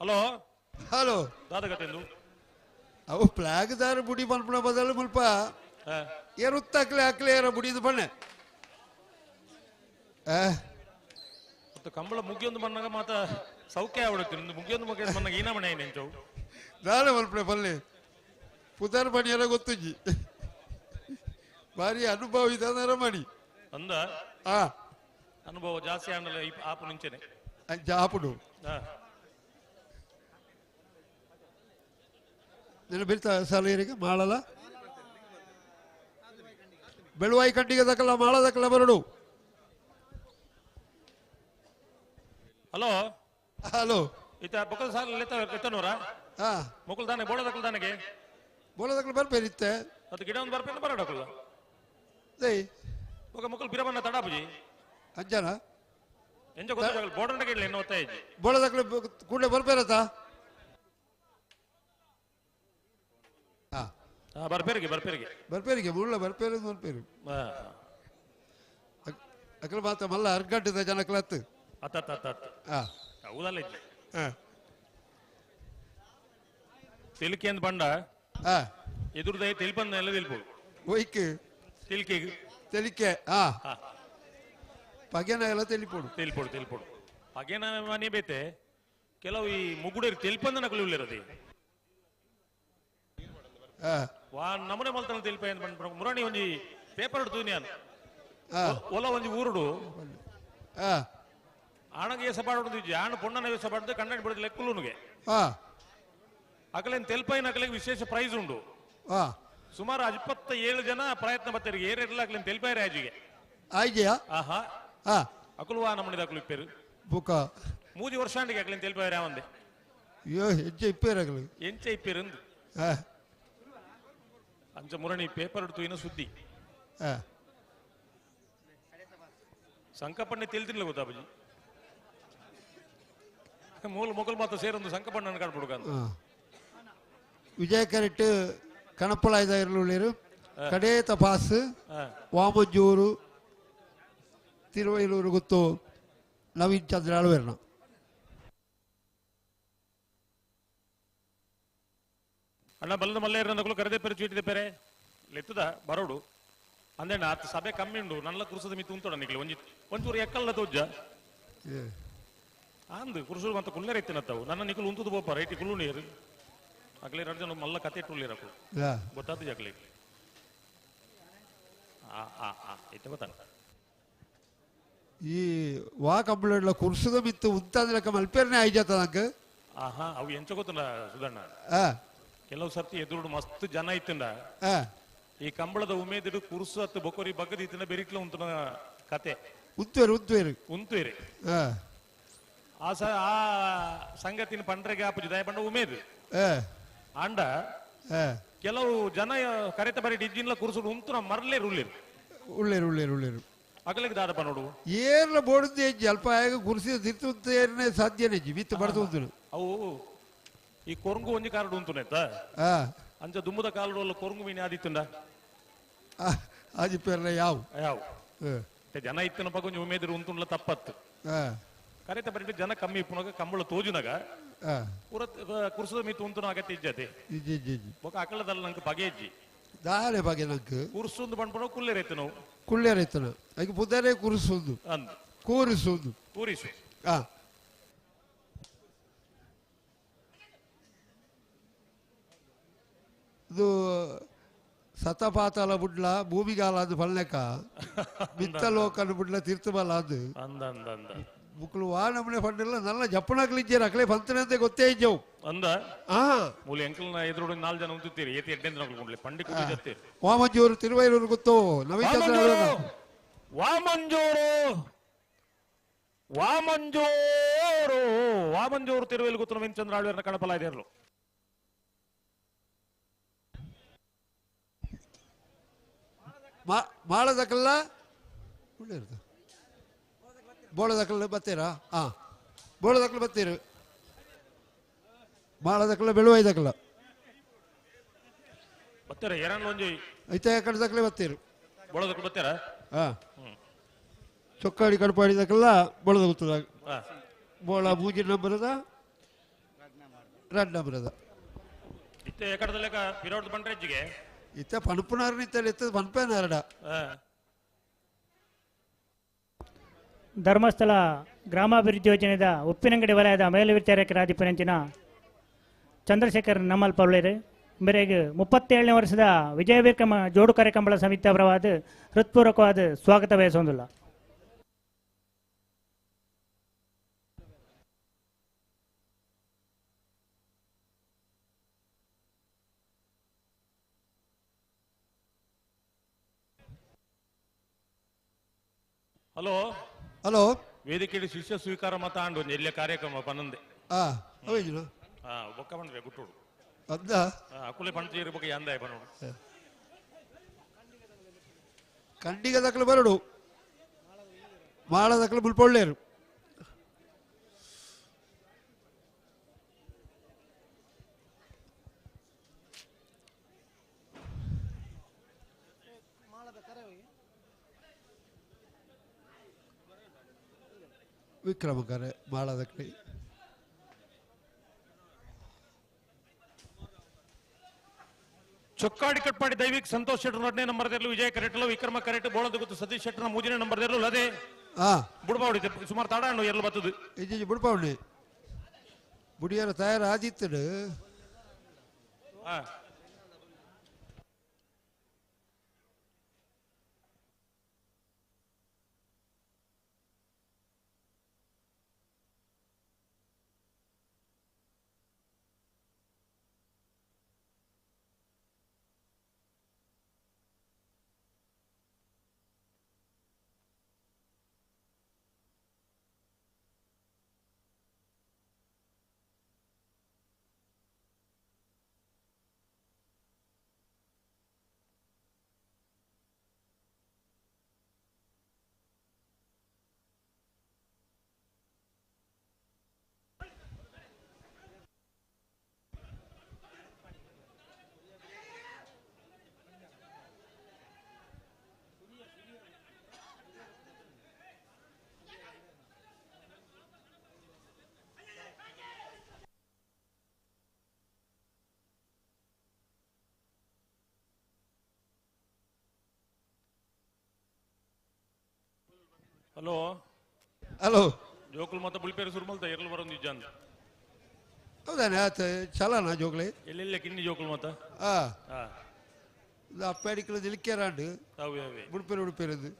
[SPEAKER 17] ಹಲೋ
[SPEAKER 20] ಹಲೋ
[SPEAKER 17] ದಾದಗತೆಂದು
[SPEAKER 20] ಅವು ಫ್ಲಾಗ್ದಾರ ಬುಡಿ ಮಲ್ಪಣ ಬದಲು ಮುಲ್ಪ ಏರುತ್ತಾಕ್ಲೆ ಹಾಕ್ಲೆ ಏರ ಬುಡಿದು ಬಣ್ಣೆ
[SPEAKER 17] ಮತ್ತು ಕಂಬಳ ಮುಗಿಯೊಂದು ಮಣ್ಣಾಗ ಮಾತ ಸೌಖ್ಯ ಆಗ್ಬಿಡುತ್ತೆ ನಿಮ್ದು ಮುಗಿಯೊಂದು ಮುಗಿಯೊಂದು ಮಣ್ಣಾಗ ಏನ ಮನೆ ನೆಂಚವು
[SPEAKER 20] ದಾನ ಮಲ್ಪಣೆ ಪಲ್ಲೆ ಪುದರ್ ಬಣಿಯರ ಗೊತ್ತುಜಿ ಭಾರಿ ಅನುಭವ ಇದಾರ ಮಾಡಿ
[SPEAKER 17] ಅಂದ ಅನುಭವ ಜಾಸ್ತಿ ಆಂಡಲ ಆಪು ಮುಂಚೆನೆ
[SPEAKER 20] ಅಂಚ ಆಪುಡು ನನ್ನ ಬಿರ್ತ ಸಾಲ ಮಾಡಲ್ಲ ಬೆಳುವಾಯಿ ಕಟ್ಟಿಗೆ ದಕ್ಕಲ್ಲ ಮಾಳದಕ್ಕಲ್ಲ ಬರಡು
[SPEAKER 17] ಹಲೋ
[SPEAKER 20] ಹಲೋ
[SPEAKER 17] ಈತ ಬೊಕ್ಕದ ಸಾಲ ಎತ್ತನೂರ ಮುಕುಲ್ ದಾನೆ ಬೋಳದಕ್ಕಲ್ ದಾನೆಗೆ
[SPEAKER 20] ಬೋಳದಕ್ಕಲ್ ಬರ್ಪೇರಿತ್ತೆ
[SPEAKER 17] ಅದು ಗಿಡ ಒಂದು ಬರ್ಪೇನು ಬರಡಕ್ಕಲ್ಲ
[SPEAKER 20] ದೈ
[SPEAKER 17] ಬೊಕ ಮುಕುಲ್ ಬಿರಬನ್ನ ತಡಾಬುಜಿ
[SPEAKER 20] ಅಂಜನ
[SPEAKER 17] ಎಂಜ ಗೊತ್ತಾಗಲ್ಲ ಬೋಡಂಡಗೆ ಇಡ್ಲಿ ಎನ್ನೋ ಒತ್ತಾಯ
[SPEAKER 20] ಬೋಳದಕ್ಕಲ್ ಕೂಡಲೇ ಬರ್ಪೇರತ್ತ
[SPEAKER 17] ಬರ್ಪೇರಿಗೆ ಬರ್ಪೇರಿಗೆ
[SPEAKER 20] ಬರ್ಪೇರಿಗೆ ಮುಳ್ಳ ಬರ್ಪೇರು ಬರ್ಪೇರು ಅಕಲ ಮಾತ ಮಲ್ಲ ಅರ್ಗಂಟದ ಜನಕ್ಲತ್ತು
[SPEAKER 17] ಅತ್ತ ಅತ್ತ ಅತ್ತ ಅತ್ತ ಹೌದಲ್ಲ ಇದ್ದೆ ತಿಲ್ಕಿ ಅಂತ ಬಂಡ ಎದುರ್ದ ತಿಲ್ಪಂದ ಎಲ್ಲ ತಿಲ್ಪು
[SPEAKER 20] ಒಯ್ಕ್
[SPEAKER 17] ತಿಲ್ಕಿ
[SPEAKER 20] ತೆಲಿಕೆ ಪಗೆನ ಎಲ್ಲ ತೆಲಿಪೋಡು
[SPEAKER 17] ತೆಲಿಪೋಡು ತೆಲಿಪೋಡು ಪಗೆನ ಮನೆ ಬೇತೆ ಕೆಲವು ಈ ಮುಗುಡೇರಿ ತೆಲಿಪಂದ ನಕಲು ಇಲ್ಲಿರದಿ ವಾ ನಮನೆ ಮಲ್ತನ ತೆಲಿಪ ಅಂತ ಮುರಣಿ ಒಂಜಿ ಪೇಪರ್ ತೂನ್ಯಾನ್ ಒಲ ಒಂಜಿ ಊರುಡು ಆಣಗೆ ಏಸ ಪಾಡೋದು ಆಣ ಪೊಣ್ಣನ ವೇಷ ಪಾಡೋದು ಕನ್ನಡಿ ಬಿಡೋದು ಲೆಕ್ಕುಲುನುಗೆ ಅಕಲೇನ್ ತೆಲ್ಪೈನ ಅಕಲಿಗೆ ವಿಶೇಷ ಪ್ರೈಸ್ ಉಂಡು ಸುಮಾರು 27 ಜನ ಪ್ರಯತ್ನ ಬತ್ತರಿಗೆ ಏರಿರಲ್ಲ ಅಕಲೇನ್ ತೆಲ್ಪೈ ರಾಜಿಗೆ
[SPEAKER 20] ಆಯ್ಗೆಯಾ
[SPEAKER 17] ಆಹಾ ಅಕುಲು ವಾ ನಮ್ಮನಿದ ಅಕಲು ಇಪ್ಪೇರು
[SPEAKER 20] ಬುಕ
[SPEAKER 17] ಮೂಜಿ ವರ್ಷಾಂಡಿಗೆ ಅಕಲೇನ್ ತೆಲ್ಪೈ ರಾವಂದೆ
[SPEAKER 20] ಅಯ್ಯೋ ಹೆಜ್ಜೆ ಇಪ್ಪೇರು ಅಕಲು
[SPEAKER 17] ಎಂಚೆ ಇಪ್ಪೇರು ಅಂದು ಅಂಚ ಮುರಣಿ ಪೇಪರ್ ತೂಯಿನ ಸುದ್ದಿ ಸಂಕಪಣ್ಣೆ ತೆಲ್ತಿನ್ಲ ಗೊತ್ತಾಬಜಿ ಮೂಲ ಮೊಗಲ್ ಮಾತ ಸೇರೊಂದು ಸಂಕಪಣ್ಣನ ಕಾಡ್ಬಿಡುಗ
[SPEAKER 20] ವಿಜಯ ಕರೆಕ್ಟ್ ಕಣಪ್ಪಲಾಯ್ದ ಇರಲುಳ್ಳೇರು ಕಡೇತ ಪಾಸ್ ವಾಮಂಜೂರು ತಿರುವೈಲೂರು ಗೊತ್ತು ನವೀನ್ ಚಂದ್ರ ಅಳವೇರ್ನ
[SPEAKER 17] ಅಣ್ಣ ಬಲ್ಲದ ಮಲ್ಲೇರನಗಳು ಕರೆದೇ ಪೆರೆ ಚೀಟಿದೆ ಪೆರೆ ಲೆತ್ತದ ಬರೋಡು ಅಂದೇಣ ಆತ ಸಭೆ ಕಮ್ಮಿ ಉಂಡು ನನ್ನ ಕುರುಸದ ಮಿತ್ತು ಉಂಟು ನಿಕ್ಲೆ ಒಂಜಿ ಒಂಚೂರು ಎಕ್ಕಲ್ಲ ತೋಜ್ಜ ಅಂದು ಕುರುಸು ಅಂತ ಕುಲ್ಲೇರ ಎತ್ತಿನತ್ತವು ನನ್ನ ನಿಕುಲು ಉಂತುದು ಬೋಪ ರೈಟಿ ಕುಲ್ಲು ನೀರು ಅಗಲಿ ಎರಡು ಜನ ಮಲ್ಲ ಕತೆ ಇಟ್ಟುಳ್ಳೀರ ಅಕುಲು ಗೊತ್ತಾತು ಜಗಲಿ ಆ ಆ ಆ ಇತ್ತೆ ಗೊತ್ತಾನ
[SPEAKER 20] ಈ ವಾ ಕಂಪ್ಲೇಂಟ್ಲ ಕುರ್ಸುದ ಮಿತ್ತು ಉಂತಾದ್ರೆ ಮಲ್ಪೇರ್ನೆ ಆಯ್ಜಾತ ನಂಗೆ
[SPEAKER 17] ಆಹಾ ಅವು ಎಂಚ ಗೊತ್ತಲ್ಲ ಸುಧಣ್ಣ ಕೆಲವು ಸರ್ತಿ ಎದುರುಡು ಮಸ್ತ್ ಜನ ಇತ್ತಂಡ ಈ ಕಂಬಳದ ಉಮೇದಿಡು ಕುರುಸು ಹತ್ತು ಬೊಕೊರಿ ಬಗ್ಗದ ಇತ್ತಿನ ಬೆರಿಕ್ಲ ಉಂತನ ಕತೆ
[SPEAKER 20] ಉಂತುವೇರು ಉಂತುವೇರು
[SPEAKER 17] ಉಂತುವೇರು ಆ ಸ ಆ ಸಂಗತಿನ ಪಂಡ್ರೆಗೆ ಆಪುಜಿ ದಯ ಪಂಡ ಉಮೇದು ಆಂಡ ಕೆಲವು ಜನ ಕರೆತ ಬರಿ ಡಿಜಿನ್ಲ ಕುರುಸುಡು ಉಂತುನ ಮರ್ಲೆ ಉಳ್ಳೇರು
[SPEAKER 20] ಉಳ್ಳೇರು ಉಳ್ಳೇರು ಉಳ್ಳೇರು
[SPEAKER 17] ಅಗಲಿಗೆ ದಾದಪ್ಪ ನೋಡು
[SPEAKER 20] ಏರ್ಲ ಬೋಡುದು ಹೆಜ್ಜೆ ಅಲ್ಪ ಆಗ ಕುರ್ಸಿ ತಿರ್ತು ಏರ್ನೆ ಸಾಧ್ಯನೇ ಹೆಜ್ಜಿ ಮಿತ್ತು ಬಡ್ದು ಉಂತುನು
[SPEAKER 17] ಅವು ಈ ಕೊರಂಗು ಒಂಜಿ ಕಾರಡು ಉಂತುನೆತ್ತ ಅಂಚ ದುಮ್ಮದ ಕಾಲಡು ಅಲ್ಲ ಕೊರಂಗು ಮೀನು ಆದಿತ್ತುಂಡ
[SPEAKER 20] ಆಜಿ ಪೇರ್ಲ ಯಾವ
[SPEAKER 17] ಯಾವ ಜನ ಇತ್ತಿನ ಪಕ್ಕ ಒಂಜಿ ಉಮೇದಿರು ಉಂತುಂಡ್ಲ ತಪ್ಪತ್ತು ಕರೆತ ಬರಿಟ್ಟು ಜನ ಕಮ್ಮಿ ಇಪ್ಪುನಾಗ ಕಂಬಳ ತೋಜುನಾಗ ಪೂರ ಕುರ್ಸದ ಮೀತು ಉಂತುನ ಅಗತ್ಯ ಇಜ್ಜತೆ ಬೊಕ ಅಕಳದಲ್ಲ ನಂಗೆ ಬಗೆ ಇಜ್ಜಿ
[SPEAKER 20] ದಾರೆ ಬಗೆ ನಂಗೆ
[SPEAKER 17] ಕುರ್ಸುಂದು ಬಂಡ್ಪುಣ ಕುಲ್ಲೇರೈತು ನಾವು
[SPEAKER 20] ಕುಲ್ಲೇರೈತನ ಅದಕ್ಕೆ ಪುದರೇ ಕುರುಸುಂದು
[SPEAKER 17] ಅಂದು
[SPEAKER 20] ಕೂರಿಸುಂದು
[SPEAKER 17] ಕೂರಿಸು
[SPEAKER 20] ಇದು ಸತಪಾತಲ ಬುಡ್ಲ ಭೂಮಿಗಾಲ ಅದು ಪಲ್ಲೆಕ ಮಿತ್ತಲೋಕನ ಬುಡ್ಲ ತೀರ್ಥಬಲ ಅದು
[SPEAKER 17] ಅಂದ ಅಂದ ಅಂದ
[SPEAKER 20] ಮುಕ್ಳು ವಾ ನಮ್ಮನೆ ಫಂಡಿಲ್ಲ ನಲ್ಲ ಜಪ್ಪನಾಗ್ಲಿಜ್ಜೇರು ಅಕಲೆ ಪಂತನಂತೆ ಗೊತ್ತೇ ಇಜ್ಜವು
[SPEAKER 17] ಅಂದ
[SPEAKER 20] ಆ
[SPEAKER 17] ಮೂಲೆ ಅಂಕಲ್ನ ಎದುರು ನಾಲ್ಕು ಜನ ಉಂಟುತ್ತೀರಿ ಏತಿ ಎಡ್ಡೆಂದ್ರ ಕುಂಡ್ಲೆ ಪಂಡಿ ಕುಡಿ ಜತ್ತೀರಿ
[SPEAKER 20] ವಾಮಂಜೂರು ತಿರುವೈರೂರು ಗೊತ್ತು ನವೀನ್ ಚಂದ್ರ
[SPEAKER 17] ವಾಮಂಜೂರು ವಾಮಂಜೂರು ವಾಮಂಜೂರು ತಿರುವೇಲು ಗೊತ್ತು ನವೀನ್ ಚಂದ್ರ ಆಳ್ವೇರ್ನ ಕಣಪಲ ಇದೇರ್ಲು
[SPEAKER 20] ಮಾಳದಕಲ್ಲ ಬೋಳದಕಲ್ಲ ಬತ್ತೀರಾ ಹಾ ಬೋಳದಕಲ್ಲ ಬತ್ತೀರು ಮಾಳದಕಲ್ಲ ಬೆಳುವೈದಕಲ್ಲ
[SPEAKER 17] ಬತ್ತೀರ ಎರಡ್ ಒಂಜಿ
[SPEAKER 20] ಐತೆ ಕಡದಕಲೆ ಬತ್ತೀರು
[SPEAKER 17] ಬೋಳದಕಲ್ ಬತ್ತೀರಾ
[SPEAKER 20] ಹಾ ಚೊಕ್ಕಾಡಿ ಕಡಪಾಡಿದಕಲ್ಲ ಬೋಳದ ಗೊತ್ತದ ಬೋಳ ಮೂಜಿ ನಂಬರದ ರಡ್ ನಂಬರದ
[SPEAKER 17] ಇತ್ತೆ ಎಕಡದಲೆಕ ಪಿರೋಡ್ ಬಂಡ್ರೆಜ್ಜಿಗೆ
[SPEAKER 20] ಇತ್ತ ಪಣಪುನಾರನ ಇತ್ತಲ್ಲ ಇತ್ತ ಪಣಪನಾರಡ
[SPEAKER 5] ಧರ್ಮಸ್ಥಳ ಗ್ರಾಮಾಭಿವೃದ್ಧಿ ಯೋಜನೆದ ಉಪ್ಪಿನಂಗಡಿ ವಲಯದ ಮೇಲ್ವಿಚಾರಕರಾದಿಪನಂಚಿನ ಚಂದ್ರಶೇಖರ್ ನಮ್ಮಲ್ ಪೌಳೇರು ಮೇರೆಗೆ 37ನೇ ವರ್ಷದ ವಿಜಯ ವಿಕ್ರಮ ಜೋಡು ಕಾರ್ಯಕ್ರಮಗಳ ಸಮಿತಿ ಪರವಾದ ಹೃತ್ಪೂರ್ವಕವಾದ ಸ್ವಾಗತ ಬಯಸೊಂದಿಲ್ಲ.
[SPEAKER 17] ಹಲೋ
[SPEAKER 20] ಹಲೋ
[SPEAKER 17] ವೇದಿಕೆಯಲ್ಲಿ ಶಿಷ್ಯ ಸ್ವೀಕಾರ ಮತ ಆಂಡು ಒಂಜಿ ಎಲ್ಯ ಕಾರ್ಯಕ್ರಮ ಪನ್ನೊಂದೆ
[SPEAKER 20] ಆ ಅವೇಜಿನ
[SPEAKER 17] ಆ ಬೊಕ್ಕ ಬಂದ್ರೆ ಗುಟ್ಟುಡು
[SPEAKER 20] ಅಂದ
[SPEAKER 17] ಅಕುಲೆ ಪಂಚೇರಿ ಬೊಕ್ಕ ಯಾಂದಾಯ ಪನ್ನೋಡು
[SPEAKER 20] ಕಂಡಿಗ ದಕ್ಕಲು ಬರಡು ಮಾಳದಕ್ಕಲು ಮುಲ್ಪೊಳ್ಳೇರು ವಿಕ್ರಮಕರೆ ಮಾಳದಕ್ಕಲಿ
[SPEAKER 17] ಚೊಕ್ಕಾಡಿ ಕಟ್ಪಾಡಿ ದೈವಿಕ್ ಸಂತೋಷ್ ಶೆಟ್ಟರ್ ಎರಡನೇ ನಂಬರ್ ದೇರ್ಲು ವಿಜಯ ಕರೆಟ್ಲು ವಿಕ್ರಮ ಕರೆಟ್ ಬೋಳದ ಗೊತ್ತು ಸತೀಶ್ ಶೆಟ್ಟರ್ನ ಮೂರನೇ ನಂಬರ್ ದೇರ್ಲು ಅದೇ
[SPEAKER 20] ಆ
[SPEAKER 17] ಬುಡ್ಬಾವಡಿ ಸುಮಾರು ತಾಡ ಹಣ್ಣು ಎರಲು ಬತ್ತದು
[SPEAKER 20] ಇಜ್ಜಿ ಬುಡ್ಪಾವಣಿ ಬುಡಿಯರ ತಯಾರು ಆದಿತ್ತಡು
[SPEAKER 17] ಆ ಹಲೋ
[SPEAKER 20] ಹಲೋ
[SPEAKER 17] ಜೋಕುಲ್ ಮತ್ತ ಬುಲ್ಪೇರು ಸುರುಮಲ್ತ ಎರ್ಲು ಬರೋದು ನಿಜಾನ್
[SPEAKER 20] ಹೌದಾನೆ ಆತ ಚಲನಾ ಜೋಗ್ಲೆ
[SPEAKER 17] ಎಲ್ಲೆಲ್ಲ ಕಿನ್ನಿ ಜೋಕುಲ್ ಮತ್ತ
[SPEAKER 20] ಆ
[SPEAKER 17] ಹಾ
[SPEAKER 20] ಅಪ್ಪಾಡಿಕಲ ದಿಲ್ಕೇರಾಂಡ್
[SPEAKER 17] ಅವೇ ಅವೇ
[SPEAKER 20] ಉಡುಪೇರು ಉಡುಪೇರದು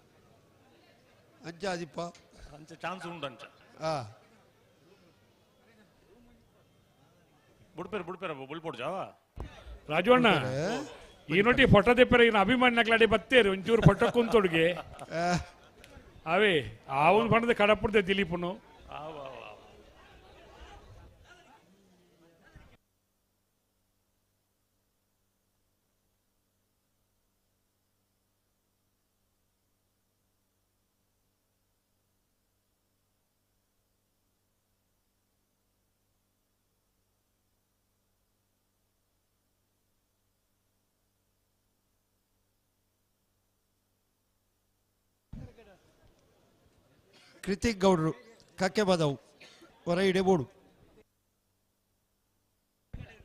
[SPEAKER 20] ಅಂಚ ಆದಿಪ್ಪ
[SPEAKER 17] ಅಂಚ ಚಾನ್ಸ್ ಉಂಟು ಅಂಚ
[SPEAKER 20] ಆ
[SPEAKER 17] ಬುಡ್ಪೇರು ಬುಡ್ಪೇರ ಬುಲ್ಪೋಡು ಜಾವ
[SPEAKER 3] ರಾಜವಣ್ಣ ಈ ನೋಟಿ ಫೋಟೋ ತೆಪ್ಪರ ಇನ್ನು ಅಭಿಮಾನಿ ಬತ್ತೇರು ಒಂಚೂರು ಫೋಟೋ ಕುಂತೊಡ್ಗೆ ಅವೇ ಆವನ್ ಬಣ್ಣದ ಕಡಪುಡ್ದೆ ದಿಲೀಪನು
[SPEAKER 17] ಆವ ಆವ ಆವ.
[SPEAKER 20] ಕೃತಿಕ್ ಗೌಡ್ರು ಕಕ್ಕೆ ಬದವು ಹೊರ ಇಡೆ ಬೋಡು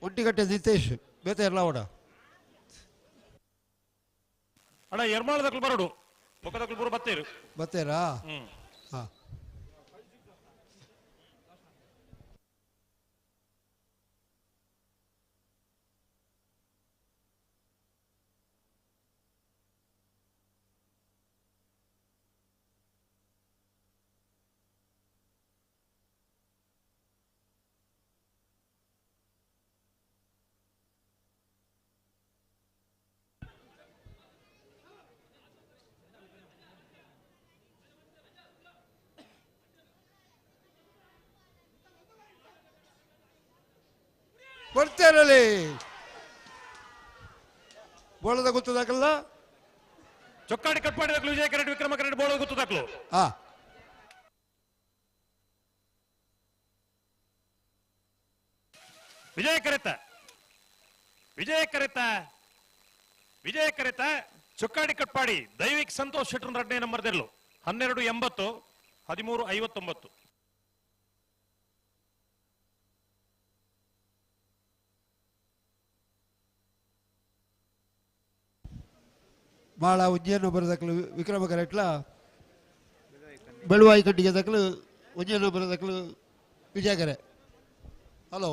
[SPEAKER 20] ಒಟ್ಟಿಗಟ್ಟೆ ನಿತೇಶ್ ಬೇತೆ ಎಲ್ಲ ಓಡ
[SPEAKER 17] ಅಣ್ಣ ಎರ್ಮಾಳದಕ್ಲು ಬರೋಡು ಬೊಕ್ಕದಕ್ಲು ಬರೋ ಬತ್ತೇರು
[SPEAKER 20] ಬತ್ತೇರಾ
[SPEAKER 17] ಹ್ಮ್
[SPEAKER 20] ಹಾ ಕೊಡ್ತೇರಲ್ಲಿ ಬೋಳದ ಗೊತ್ತದಾಕಲ್ಲ
[SPEAKER 17] ಚೊಕ್ಕಾಡಿ ಕಟ್ಪಾಡಿದಕ್ಲು ವಿಜಯ ಕರೆಡ್ ವಿಕ್ರಮ ಕರೆಡ್ ಬೋಳದ ಗೊತ್ತದಾಕ್ಲು
[SPEAKER 20] ಆ
[SPEAKER 17] ವಿಜಯ ಕರೆತ ವಿಜಯ ಕರೆತ ವಿಜಯ ಕರೆತ ಚೊಕ್ಕಾಡಿ ಕಟ್ಪಾಡಿ ದೈವಿಕ್ ಸಂತೋಷ್ ಶೆಟ್ಟರ್ ಎರಡನೇ ನಂಬರ್ ದೆರ್ಲು 12.80 13.59.
[SPEAKER 20] ಮಾಳ ಉಜ್ಜಯನ ಬರದಕ್ಲು ವಿಕ್ರಮ ಕರೆಟ್ಲ ಬೆಳುವಾಯಿ ಕಟ್ಟಿಗೆ ದಕ್ಲು ಉಜ್ಜಯನ ಬರದಕ್ಲು ವಿಜಯಕರೆ. ಹಲೋ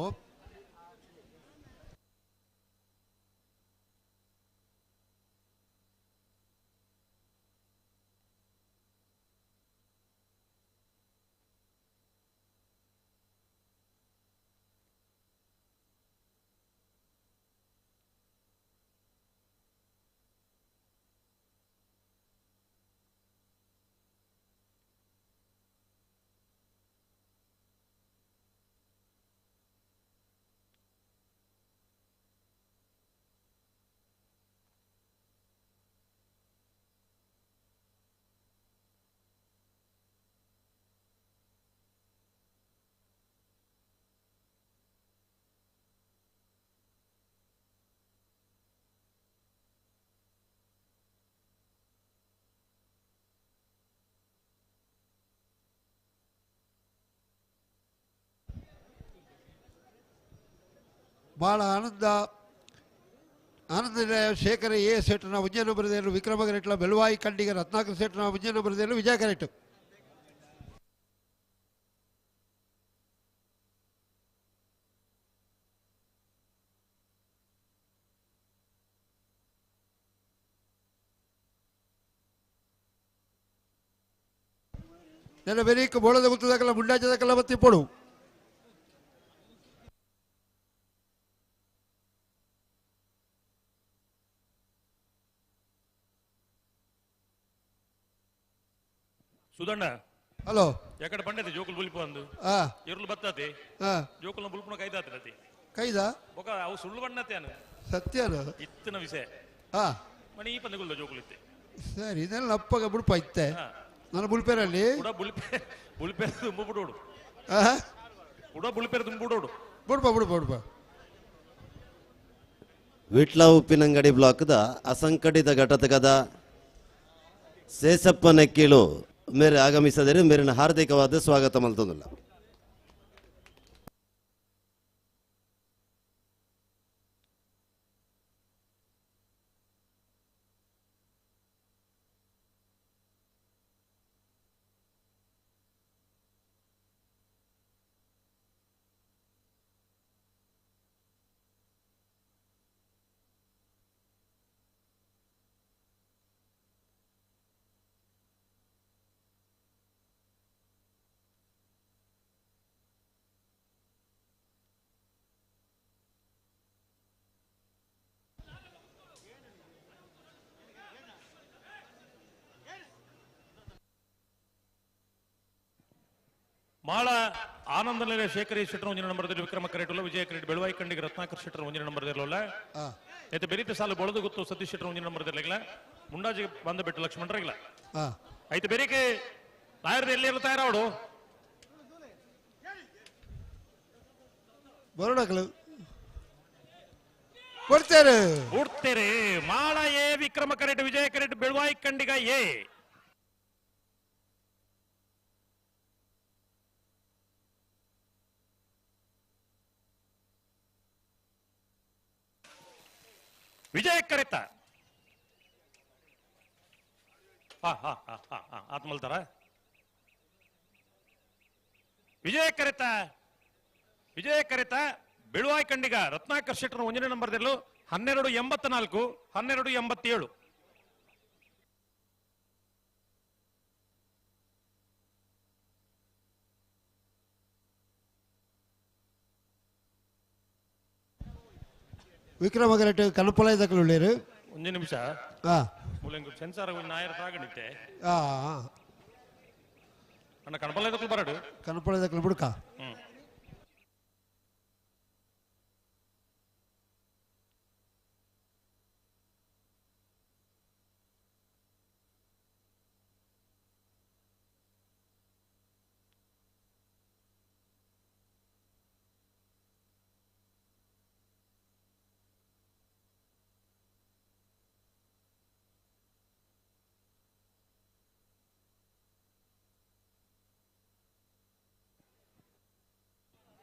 [SPEAKER 20] ಭಾಳ ಆನಂದ ಆನಂದ ಶೇಖರ ಎ ಸೇಟ್ನ ಉಜ್ಜಯನ ಬರದೇನು ವಿಕ್ರಮ ಕರೆಟ್ಲ ಬೆಳುವಾಯಿ ಕಂಡಿಗೆ ರತ್ನಾಕರ ಸೇಟ್ನ ಉಜ್ಜಯನ ಬರದೇನು ವಿಜಯ ಕರೆಟ್. ನನ್ನ ಬೆರೀಕ್ ಬೋಳದ ಗುತ್ತದಕಲ್ಲ ಮುಂಡಾಚದಕಲ್ಲ ಮತ್ತಿಪ್ಪಡು.
[SPEAKER 17] ಸುಧಣ್ಣ
[SPEAKER 20] ಹಲೋ
[SPEAKER 17] ಎಕಡೆ ಬಂಡತೆ ಜೋಕುಲ್ ಬುಲ್ಪು ಅಂದು
[SPEAKER 20] ಆ.
[SPEAKER 17] ಎರ್ಲು ಬತ್ತಾತಿ
[SPEAKER 20] ಆ.
[SPEAKER 17] ಜೋಕುಲ್ನ ಬುಲ್ಪುನ ಕೈದಾತತಿ
[SPEAKER 20] ಕೈದ
[SPEAKER 17] ಬೊಕ ಅವು ಸುಳ್ಳು ಬಣ್ಣತೆ ಅನು
[SPEAKER 20] ಸತ್ಯನ
[SPEAKER 17] ಇತ್ತಿನ ವಿಷಯ
[SPEAKER 20] ಆ
[SPEAKER 17] ಮಣಿ ಈ ಪಂದಗುಲ್ದ ಜೋಕುಲ್ ಇತ್ತೆ
[SPEAKER 20] ಸರಿ ಇದೆಲ್ಲ ಅಪ್ಪಗ ಬುಡ್ಪ ಇತ್ತೆ
[SPEAKER 17] ಹಾ.
[SPEAKER 20] ನನ್ನ ಬುಲ್ಪೇರಲ್ಲಿ
[SPEAKER 17] ಕುಡ ಬುಲ್ಪೆ ಬುಲ್ಪೆ ತುಂಬ ಬಿಡೋಡು
[SPEAKER 20] ಆ
[SPEAKER 17] ಕುಡ ಬುಲ್ಪೆರ್ ತುಂಬ ಬಿಡೋಡು
[SPEAKER 20] ಬುಡ್ಪ ಬುಡ್ಪ ಬುಡ್ಪ.
[SPEAKER 7] ವಿಟ್ಲ ಉಪ್ಪಿನಂಗಡಿ ಬ್ಲಾಕ್ದ ಅಸಂಘಟಿತ ಘಟಕದ ಸೇಸಪ್ಪ ನೆಕ್ಕಿಲು ಮೇರೆ ಆಗಮಿಸದರೆ ಮೇರಿನ ಹಾರ್ದಿಕವಾದ ಸ್ವಾಗತ ಮಲ್ತೊಂದಿಲ್ಲ.
[SPEAKER 17] ಮಾಳ ಆನಂದನಿಲೆ ಶೇಖರಿ ಶೆಟ್ಟರ್ ಒಂಜಿನ ನಂಬರ್ ವಿಕ್ರಮ ಕರೆಟುಲ್ಲ ವಿಜಯ ಕರೆಟ್ ಬೆಳವಾಯಿ ಕಂಡಿಗೆ ರತ್ನಾಕರ್ ಶೆಟ್ಟರ್ ಒಂಜಿನ ನಂಬರ್ ಇರಲಿಲ್ಲ. ಎತ್ತ ಬೆರೀತ ಸಾಲು ಬೊಳದು ಗೊತ್ತು ಸತೀಶ್ ಶೆಟ್ಟರ್ ಒಂಜಿನ ನಂಬರ್ ಇರಲಿಲ್ಲ. ಮುಂಡಾಜಿ ಬಂದ ಬಿಟ್ಟು ಲಕ್ಷ್ಮಣರಿಲ್ಲ. ಐತೆ ಬೇರೆಕೆ ನಾಯರ್ದ ಎಲ್ಲಿ ತಯಾರಾವಡು
[SPEAKER 20] ಬರೋಡಕಲು ಕೊಡ್ತೇರೆ
[SPEAKER 17] ಕೊಡ್ತೇರೆ. ಮಾಳ ಎ ವಿಕ್ರಮ ಕರೆಟ್ ವಿಜಯ ಕರೆಟ್ ಬೆಳವಾಯಿ ಕಂಡಿಗ ಎ. ವಿಜಯ ಕರೆತ ಹಾ ಹಾ ಹಾ ಹಾ ಹಾ ಆತ್ಮಲ್ತಾರ ವಿಜಯ ಕರೆತ ವಿಜಯ ಕರೆತ ಬೆಳುವಾಯಿ ಕಂಡಿಗ ರತ್ನಾಕರ್ ಶೆಟ್ಟರ್ ಒಂದನೇ ನಂಬರ್ 12.84 12.87.
[SPEAKER 20] ವಿಕ್ರಮ ಕರೆಟ್ ಕನಪಲ ದಕ್ಕಲುಳ್ಳೇರು.
[SPEAKER 17] ಒಂದು ನಿಮಿಷ
[SPEAKER 20] ಹಾ
[SPEAKER 17] ಮೂಲಂಗು ಸೆನ್ಸಾರ್ ನಾಯರ್ ತಾಗಣಿತೆ.
[SPEAKER 20] ಹಾ
[SPEAKER 17] ಅಣ್ಣ ಕಣಪಲ ದಕ್ಕಲು ಬರಡು
[SPEAKER 20] ಕನಪಲ ದಕ್ಕಲು ಬುಡ್ಕ.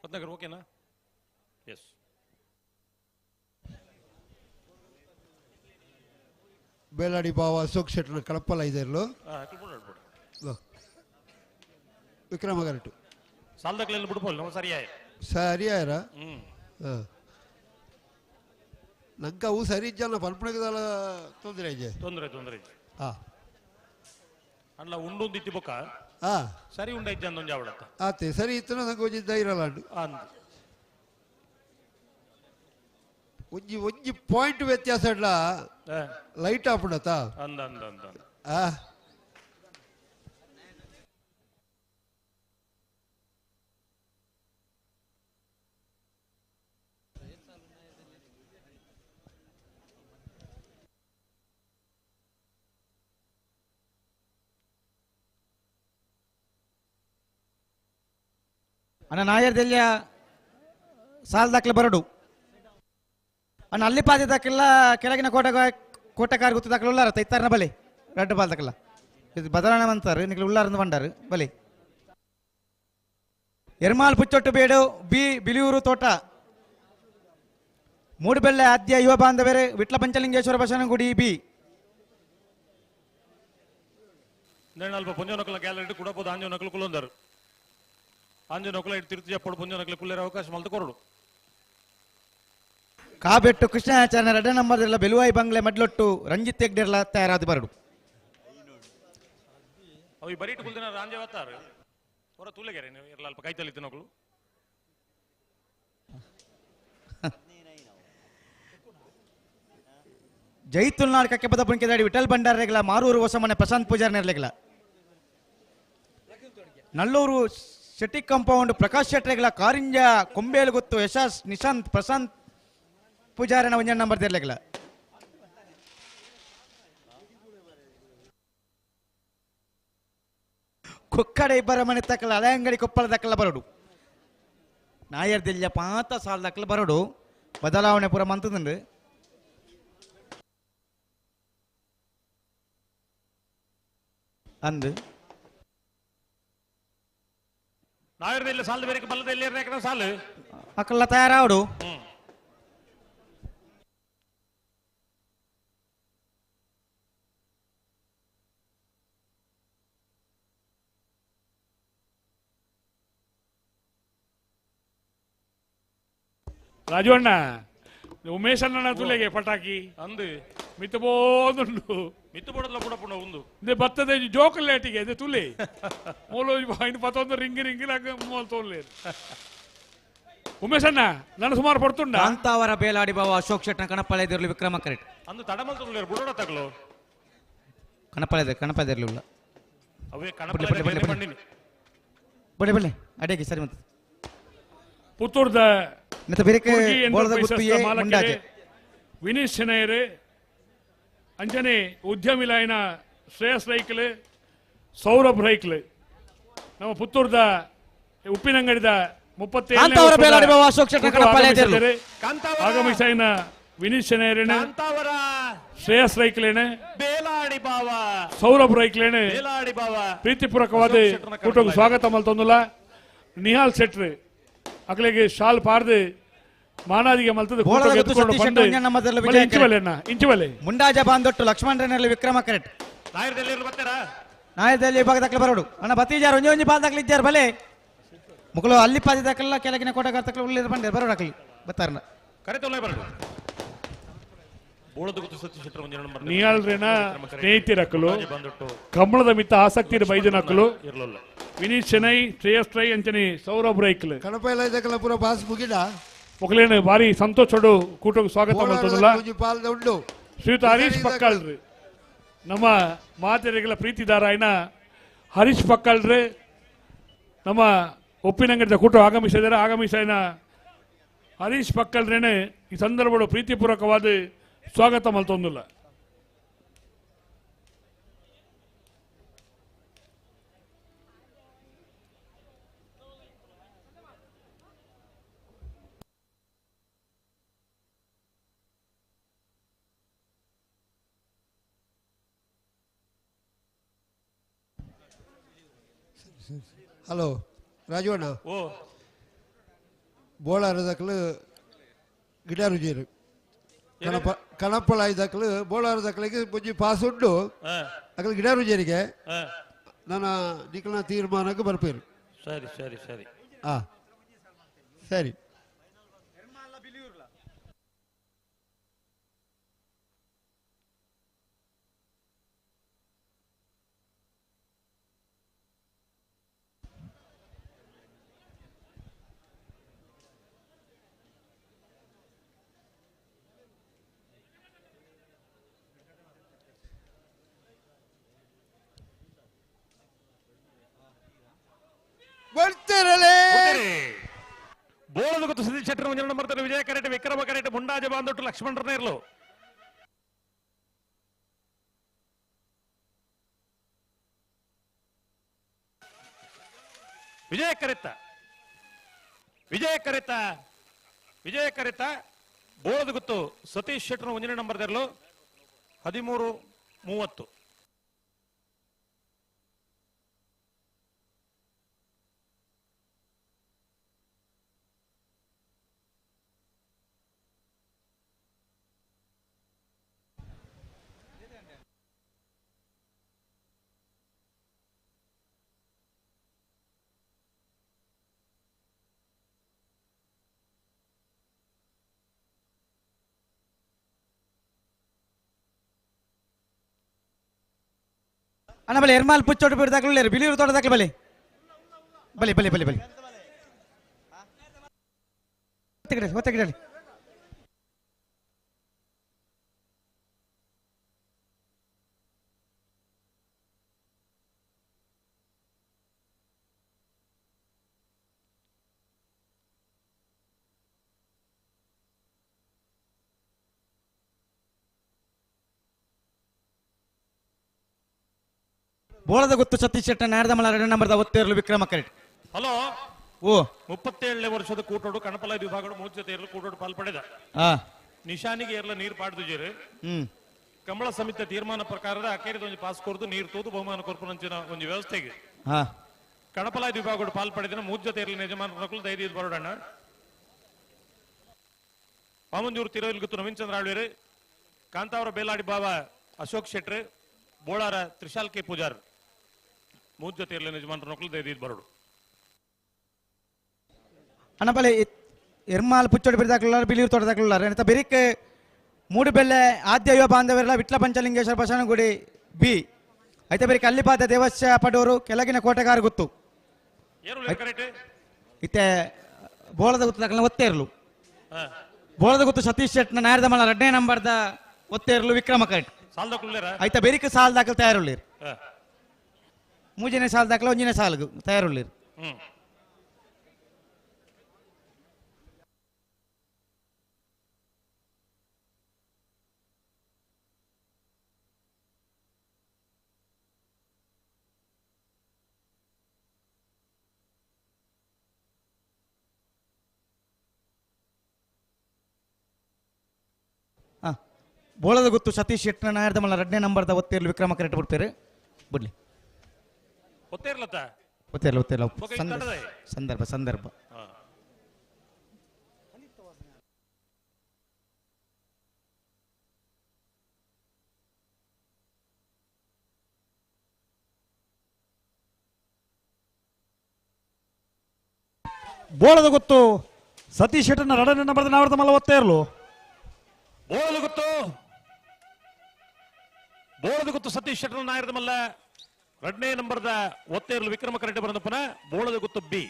[SPEAKER 17] ರತ್ನಾಕರ್ ಓಕೆನಾ? ಎಸ್.
[SPEAKER 20] ಬೇಲಾಡಿ ಬಾವ ಅಶೋಕ್ ಶೆಟ್ಟರ್ ಕಳಪಲ್ಲ ಇದೆರಲು ವಿಕ್ರಮ ಕರೆಕ್ಟ್
[SPEAKER 17] ಸಾಲದಕ್ಲೆಲ್ಲ ಬಿಡ್ಬೋದು ನಾವು ಸರಿಯಾಯ
[SPEAKER 20] ಸರಿಯಾರ. ನಂಗೆ ಅವು ಸರಿ ಇಜ್ಜಲ್ಲ ಪಲ್ಪಣಗದಲ್ಲ ತೊಂದರೆ ಇಜ್ಜೆ
[SPEAKER 17] ತೊಂದರೆ ತೊಂದರೆ
[SPEAKER 20] ಹಾ
[SPEAKER 17] ಅಲ್ಲ ಉಂಡೊಂದು ಇತ್ತಿ ಬೊಕ್ಕ
[SPEAKER 20] ಹಾ
[SPEAKER 17] ಸರಿ ಉಂಡ ಇಜ್ಜ ಅಂದೊಂದು ಜಾವಡತ್ತ
[SPEAKER 20] ಆತೆ ಸರಿ ಇತ್ತು ನಂಗೆ ಒಂಜಿ ಧೈರ್ಯ ಉಂಡು ಒಂಜಿ ಒಂಜಿ ಪಾಯಿಂಟ್ ವ್ಯತ್ಯಾಸ ಇಡ್ಲ ಲೈಟ್ ಆಪುಂಡತ್ತ
[SPEAKER 17] ಅಂದ ಅಂದ ಅಂದ
[SPEAKER 20] ಆ
[SPEAKER 4] ಅಣ್ಣ ನಾಯರ್ದೆಲ್ಲ ಸಾಲ್ ದಾಖಲೆ ಬರಡು ಅಣ್ಣ ಅಲ್ಲಿ ಪಾದೆ ದಾಖಲ ಕೆಳಗಿನ ಕೋಟ ಕೋಟಕಾರ ಗುತ್ತು ದಾಖಲೆ ಉಲ್ಲಾರ ತೈತಾರನ ಬಲೆ ರಡ್ಡು ಬಾಲ್ ದಾಖಲ ಇದು ಬದಲಾವಣೆ ಅಂತಾರೆ ನಿಕ್ಲೆ ಉಲ್ಲಾರಂದು ಬಂಡಾರು ಬಲೆ. ಎರ್ಮಾಲ್ ಪುಚ್ಚೊಟ್ಟು ಬೇಡು ಬಿ ಬಿಲಿಯೂರು ತೋಟ ಮೂಡುಬೆಳ್ಳೆ ಆದ್ಯ ಯುವ ಬಾಂಧವರೇ ವಿಟ್ಲ ಪಂಚಲಿಂಗೇಶ್ವರ ಬಸವನಗುಡಿ ಬಿ.
[SPEAKER 17] ಅಲ್ಪ ಪೊಂಜನಕಲ ಗ್ಯಾಲರಿ ಕೂಡ ಪೋದು ಆಂಜನಕಲು ಕುಲೊಂದರು ಆಂಜನಕಲ ಇಟ್ಟು ತಿರುತಿ ಜಪ್ಪಡು ಪೊಂಜನಕಲ ಕುಲ್ಲೇರ ಅವಕಾಶ ಮಲ್ತು ಕೊರಡು.
[SPEAKER 4] ಕಾಬೆಟ್ಟು ಕೃಷ್ಣಾಚಾರ್ಯ ರಡ್ಡ ನಂಬರ್ದೆಲ್ಲ ಬೆಲುವಾಯಿ ಬಂಗ್ಲೆ ಮಡ್ಲೊಟ್ಟು ರಂಜಿತ್ ಹೆಗ್ಡೆರ್ಲ ತಯಾರಾದ ಬರಡು.
[SPEAKER 17] ಅವು ಬರೀಟು ಕುಲ್ದಿನ ರಾಂಜೆ ವತ್ತಾರು ಹೊರ ತೂಲೆಗೆರೆ ನೀವು ಇರಲ್ಲ ಅಲ್ಪ ಕೈತಲ್ಲಿ ತಿನ್ನೋಕ್ಲು.
[SPEAKER 4] ಜೈತುಲ್ನಾಡ್ ಕಕ್ಕೆ ಪದ ಪುಣ್ಕೆದಾಡಿ ವಿಠಲ್ ಭಂಡಾರಗಳ ಮಾರೂರು ಹೊಸಮನೆ ಪ್ರಶಾಂತ್ ಪೂಜಾರ್ ನೆರಲೆಗಳ ನಲ್ಲೂರು ಶೆಟ್ಟಿ ಕಾಂಪೌಂಡ್ ಪ್ರಕಾಶ್ ಶೆಟ್ಟರೆಗಳ ಕಾರಿಂಜ ಕೊಂಬೇಲು ಗೊತ್ತು ಯಶಸ್ ನಿಶಾಂತ್ ಪ್ರಶಾಂತ್ ಪೂಜಾರನ ಒಂಜ ನಂಬರ್ ತೆರಲೆಗಳ. ಕೊಕ್ಕಡೆ ಇಬ್ಬರ ಮನೆ ತಕ್ಕಲ ಹಳೆಯಂಗಡಿ ಕೊಪ್ಪಳ ದಕ್ಕಲ ಬರಡು ನಾಯರ್ದೆಲ್ಲ ಪಾತ ಸಾಲ ದಕ್ಕಲ ಬರಡು ಬದಲಾವಣೆ ಪೂರ ಮಂತದಂಡು. ಅಂದು
[SPEAKER 17] ನಾಯರ್ದೆಲ್ಲ ಸಾಲ ಬೇರೆ ಬಲ್ಲದೆಲ್ಲ ಸಾಲು
[SPEAKER 4] ಅಕ್ಕಲ್ಲ ತಯಾರಾವಡು.
[SPEAKER 3] ರಾಜು ಅಣ್ಣ ಉಮೇಶ್ ಅಣ್ಣನ ತುಲೆಗೆ ಪಟಾಕಿ
[SPEAKER 17] ಅಂದು
[SPEAKER 3] ಮಿತ್ತು ಬೋದುಂಡು
[SPEAKER 17] ಮಿತ್ತು ಬೋಡಲ್ಲ ಪುಡ ಪುಡ ಉಂದು
[SPEAKER 3] ಇದೆ ಬತ್ತದ ಜೋಕಲ್ಲೇಟಿಗೆ ಇದೆ ತುಲೆ ಮೂಲ ಇನ್ನು ಪತ್ತೊಂದು ರಿಂಗ್ ರಿಂಗ್ ಮೂಲ ತೋರ್ಲೆ ಉಮೇಶ್ ಅಣ್ಣ ನಾನು ಸುಮಾರು ಪಡ್ತುಂಡ
[SPEAKER 4] ಕಾಂತಾವರ ಬೇಲಾಡಿ ಬಾವ ಅಶೋಕ್ ಶೆಟ್ಟನ ಕಣಪಳೆದಿರಲಿ ವಿಕ್ರಮ ಕರೆಕ್ಟ್
[SPEAKER 17] ಅಂದು ತಡಮಲ್ ತುಲೆ ಬುಡೋಡ ತಗಲು
[SPEAKER 4] ಕಣಪಳೆದ ಕಣಪಳೆದಿರಲಿಲ್ಲ
[SPEAKER 17] ಅವೇ
[SPEAKER 4] ಬಡ್ಲೆ, ಬಡ್ಲೆ,
[SPEAKER 17] ಕಣಪಳೆ
[SPEAKER 4] ಬಡ್ಲೆ.
[SPEAKER 17] ಬಂಡಿನಿ
[SPEAKER 4] ಬಡ್ಲೆ ಬಡ್ಲೆ ಅಡೆಗೆ ಸರಿ ಮತ್ತೆ
[SPEAKER 3] ಪುತ್ತೂರ್ದ
[SPEAKER 4] ಮತ್ತೆ ಬೇರೆ ಬೋಳದ ಗುತ್ತಿಗೆ ಮುಂಡಾಜೆ
[SPEAKER 3] ವಿನೀಶ್ ಶೆನೈರ್ ಅಂಚನೆ ಉದ್ಯಮಿಲಾಯಿನ ಶ್ರೇಯಸ್ ರೈಕ್ಲೆ ಸೌರಭ್ ರೈಕ್ಲೆ ನಮ್ಮ ಪುತ್ತೂರ್ದ ಉಪ್ಪಿನಂಗಡಿದ 37 ಆಗಮಿಸಿದ ವಿನೀಶ್ ಶೆನೈರೇನೆ ಶ್ರೇಯಸ್ ರೈಕ್ಲೇನೆ ಸೌರಭ್ ರೈಕ್ಲೇನೆ ಪ್ರೀತಿಪೂರ್ವಕವಾದ ಕೂಟಕ್ಕೆ ಸ್ವಾಗತ ಮಲ್ತೊಂದುಲ್ಲ. ನಿಹಾಲ್ ಶೆಟ್ರಿ ಅಕ್ಲೆಗೆ ಶಾಲ್ ಪಾರ್ದು ಮಾನಾದಿಗೆ ಮಲ್ತದ
[SPEAKER 4] ಮುಂಡಾಜ ಬಾಂದೊಟ್ಟು ಲಕ್ಷ್ಮಣ್ ವಿಕ್ರಮ ಕರೆಕ್ಟ್ ನಾಯದಲ್ಲಿ ವಿಭಾಗ ದಾಖಲೆ ಬರೋಡು ಅಣ್ಣ ಬತ್ತೀಜಾರು ಒಂಜಿ ಒಂಜಿ ಪಾಲ್ ದಾಖಲೆ ಇದ್ದಾರೆ ಬಲೆ ಮುಕುಲು ಅಲ್ಲಿ ಪಾದಿ ದಾಖಲ ಕೆಳಗಿನ ಕೋಟಗಾರ ತಕ್ಕಲ ಉಳ್ಳಿರ ಬಂಡೆ ಬರೋಡು ಅಕ್ಲಿ ಬತ್ತಾರನ
[SPEAKER 3] ನಿಹಾಲ್ ರೇನ ಸ್ನೇಹಿತರಕ್ಕಲು ಕಮಲದ ಮಿತ್ತ ಆಸಕ್ತಿ ಬೈದನಕ್ಕಲು ವಿನೀಶ್ ಶೆನೈ ಶ್ರೇಯಸ್ ರೈ ಅಂಚನೆ ಸೌರಭ್ ರೈಕ್ಲು
[SPEAKER 20] ಕಣಪೈಲ ಇದಕ್ಕೆಲ್ಲ ಪೂರ ಬಾಸ್ ಮುಗಿದ
[SPEAKER 3] ಮೊಗಲೇನು ಭಾರಿ ಸಂತೋಷಡು ಕೂಟಕ್ಕೆ ಸ್ವಾಗತ ಮಾಡ್ತದಲ್ಲ. ಶ್ರೀಯುತ ಹರೀಶ್ ಪಕ್ಕಾಳ್ರಿ ನಮ್ಮ ಮಾತೆರೆಗಳ ಪ್ರೀತಿದಾರಾಯನ ಹರೀಶ್ ಪಕ್ಕಾಳ್ರಿ ನಮ್ಮ ಉಪ್ಪಿನಂಗಡಿದ ಕೂಟ ಆಗಮಿಸಿದ್ದಾರೆ. ಆಗಮಿಸಿದ ಹರೀಶ್ ಪಕ್ಕಾಳ್ರೇನೆ ಈ ಸಂದರ್ಭ ಪ್ರೀತಿಪೂರ್ವಕವಾದ ಸ್ವಾಗತ ಮಲ್ತೊಂದಿಲ್ಲ.
[SPEAKER 20] ಹಲೋ ರಾಜವಣ್ಣ ಓ ಬೋಳಾರದಕ್ಲು ಗಿಡ ರುಜಿರು ಕಣಪ ಕಣಪಳ ಇದಕ್ಲು ಬೋಳಾರದಕ್ಲಿಗೆ ಬುಜ್ಜಿ ಪಾಸ್ ಉಂಟು ಅಕ್ಲು ಗಿಡ ರುಜಿರಿಗೆ ನನ್ನ ನಿಕ್ಲನ ತೀರ್ಮಾನಕ್ಕೆ ಬರ್ಪೇರು.
[SPEAKER 17] ಸರಿ ಸರಿ ಸರಿ
[SPEAKER 20] ಹಾಂ ಸರಿ.
[SPEAKER 17] ಬೋಳದ ಗೊತ್ತು ಸತೀಶ್ ಶೆಟ್ಟರ್ ಒಂಜಿ ನಂಬರ್ ವಿಜಯ ಕರೆಟ್ ವಿಕ್ರಮ ಕರೆಟ್ ಮುಂಡಾಜ ಬಾಂದೊಟ್ಟು ಲಕ್ಷ್ಮಣರನೇ ಇರಲು ವಿಜಯ ಕರೆತ್ತ ವಿಜಯ ಕರೆತ್ತ ವಿಜಯ ಕರೆತ್ತ ಬೋಳದ ಗೊತ್ತು ಸತೀಶ್ ಶೆಟ್ಟರ್ ಒಂಜಿ ನಂಬರ್ ಇರಲು 13:30.
[SPEAKER 4] ಅಣ್ಣ ಬಲೆ ಎರ್ಮಾಲ್ ಪುಚ್ಚೋಟು ಬಿಡು ದಾಖಲೆ ಬಿಳಿಯೂರು ತೋಟ ದಾಖಲೆ ಬಲೆ ಬಲೆ ಬಲೆ ಬಲೆ ಬಲೆ ಹೊತ್ತ ಗಿಡ ಬೋಳದ ಗೊತ್ತು ಸತೀಶ್ ಶೆಟ್ಟ ನಾರದಮಲ 2 ನಂಬರ್ದ ಒತ್ತೇರ್ಲು ವಿಕ್ರಮ ಕರೆಕ್ಟ್.
[SPEAKER 17] ಹಲೋ
[SPEAKER 4] ಓ
[SPEAKER 17] 37ನೇ ವರ್ಷದ ಕೂಟೋಡು ಕಣಪಲ ವಿಭಾಗಡು ಮೂರು ಜೊತೆ ಇರಲು ಕೂಟೋಡು ಪಾಲ್ಪಡೆದ ನಿಶಾನಿಗೆ ಏರ್ಲ ನೀರು ಪಾಡ್ದುಜೇರು ಕಂಬಳ ಸಮಿತಿ ತೀರ್ಮಾನ ಪ್ರಕಾರದ ಅಕೇರಿದ ಒಂಜಿ ಪಾಸ್ ಕೊರ್ದು ನೀರು ತೂದು ಬಹುಮಾನ ಕೊರ್ಪುನಂಚಿನ ಒಂಜಿ ವ್ಯವಸ್ಥೆಗೆ ಕಣಪಲ ವಿಭಾಗಡು ಪಾಲ್ಪಡೆದಿನ ಮೂರು ಜೊತೆ ಇರಲಿ ಯಜಮಾನರು ದಯದೀದ್ ಬರೋಡಣ್ಣ ವಾಮಂಜೂರು ತಿರೋಲ್ ಗೊತ್ತು ನವೀನ್ ಚಂದ್ರ ಆಳ್ವೇರು ಕಾಂತಾವರ ಬೇಲಾಡಿ ಬಾಬಾ ಅಶೋಕ್ ಶೆಟ್ರು ಬೋಳಾರ ತ್ರಿಶಾಲ್ ಕೆ ಪೂಜಾರ್ ಮೂರು ಜೊತೆ ಇರಲಿ ಯಜಮಾನರು ದಯದೀದ್ ಬರೋಡು.
[SPEAKER 4] ಅಣ್ಣ ಬಲೆ ಎರ್ಮಾಲ್ ಪುಚ್ಚೋಡಿ ಬಿಡ್ದಾಕ್ಲಾರ ಬಿಳಿಯೂರು ತೋಟದಾಕ್ಲಾರ ಅಂತ ಬೆರಿಕ್ ಮೂಡುಬೆಲ್ಲೆ ಆದ್ಯ ಯುವ ಬಾಂಧವರೆಲ್ಲ ವಿಟ್ಲ ಪಂಚಲಿಂಗೇಶ್ವರ ಬಸವನಗುಡಿ ಬಿ ಐತೆ ಬೆರಿಕ್ ಅಲ್ಲಿಪಾದ ದೇವಸ್ಯ ಪಡೋರು ಕೆಳಗಿನ ಕೋಟೆಗಾರ ಗೊತ್ತು ಇತ್ತೆ ಬೋಳದ ಗೊತ್ತು ದಾಖಲ ಒತ್ತೇರ್ಲು ಬೋಳದ ಗೊತ್ತು ಸತೀಶ್ ಶೆಟ್ನ ನಾಯರ್ದಮಲ 2ನೇ ನಂಬರ್ದ ಒತ್ತೇರ್ಲು ವಿಕ್ರಮ ಕರೆಕ್ಟ್ ಐತ ಬೆರಿಕ್ ಸಾಲ್ ದಾಖಲು ತಯಾರುಳ್ಳೀರು ಮೂಜನೇ ಸಾಲ್ ದಾಖಲ ಒಂಜನೇ ಸಾಲ್ಗು ತಯಾರುಳ್ಳೀರು. ಬೋಳದ ಗುತ್ತು ಸತೀಶ್ ಶೆಟ್ಟನ ನಾಯರ್ದ ಮಲ್ಲ ರಡ್ನೇ ನಂಬರ್ದ ಒತ್ತೇರ್ಲು ವಿಕ್ರಮ ಕರೆಕ್ಟ್ ಬಿಡ್ಪೇರು ಬಿಡ್ಲಿ
[SPEAKER 17] ಒತ್ತೇರ್ಲತ್ತ
[SPEAKER 4] ಒತ್ತೇರ್ಲ ಒತ್ತೇರ್ಲ
[SPEAKER 17] ಬೊಕ ಇತ್ತಂಡದೆ.
[SPEAKER 4] ಸಂದರ್ಭ ಸಂದರ್ಭ
[SPEAKER 19] ಬೋಳದ ಗೊತ್ತು ಸತೀಶ್ ಶೆಟ್ಟನ ರಡನೆ ನಂಬರ್ದ ನಾವರ್ದ ಮಲ್ಲ ಒತ್ತೇರ್ಲು
[SPEAKER 17] ಬೋಳದ ಗೊತ್ತು ಬೋಳದ ಗೊತ್ತು ಸತೀಶ್ ಶೆಟ್ಟರ್ ನಾಯರ್ದ ಮಲ್ಲ ರಡ್ನೇ ನಂಬರ್ದ ಒತ್ತೇರ್ಲು ವಿಕ್ರಮ ಕರೆಕ್ಟ್ ಬರಂದಪ್ಪನ ಬೋಳದ ಗೊತ್ತು ಬಿ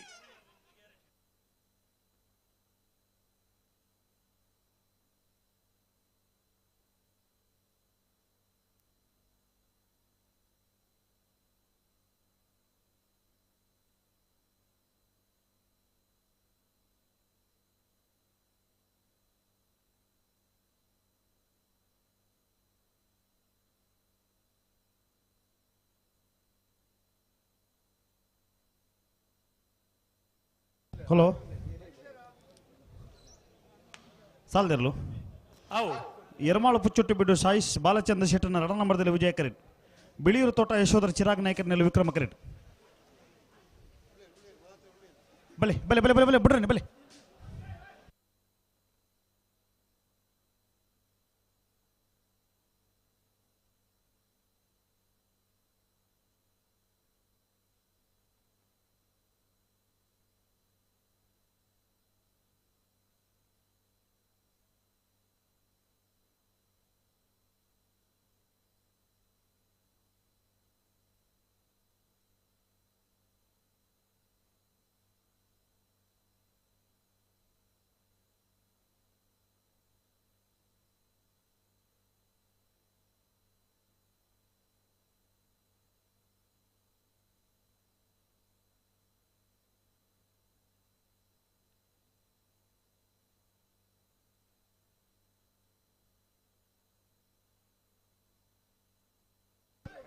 [SPEAKER 19] ಹಲೋ ಸಾಲದಿರ್ಲು
[SPEAKER 17] ಅವು
[SPEAKER 19] ಎರ್ಮಾಳು ಪುಚ್ಚುಟ್ಟಿ ಬಿಡು ಸಾಯಿಶ್ ಬಾಲಚಂದ್ರ ಶೆಟ್ಟನ ರಡ ನಂಬರ್ದಲ್ಲಿ ವಿಜಯ ಕರೆಟ್ ಬಿಳಿಯೂರು ತೋಟ ಯಶೋಧರ ಚಿರಾಗ್ ನಾಯಕರಿನಲ್ಲಿ ವಿಕ್ರಮ ಕರೆಟ್ ಬಲೆ ಬಲೆ ಬಲೆ ಬಲೆ ಬಲೆ ಬಿಡ್ರಿ ಬಲೆ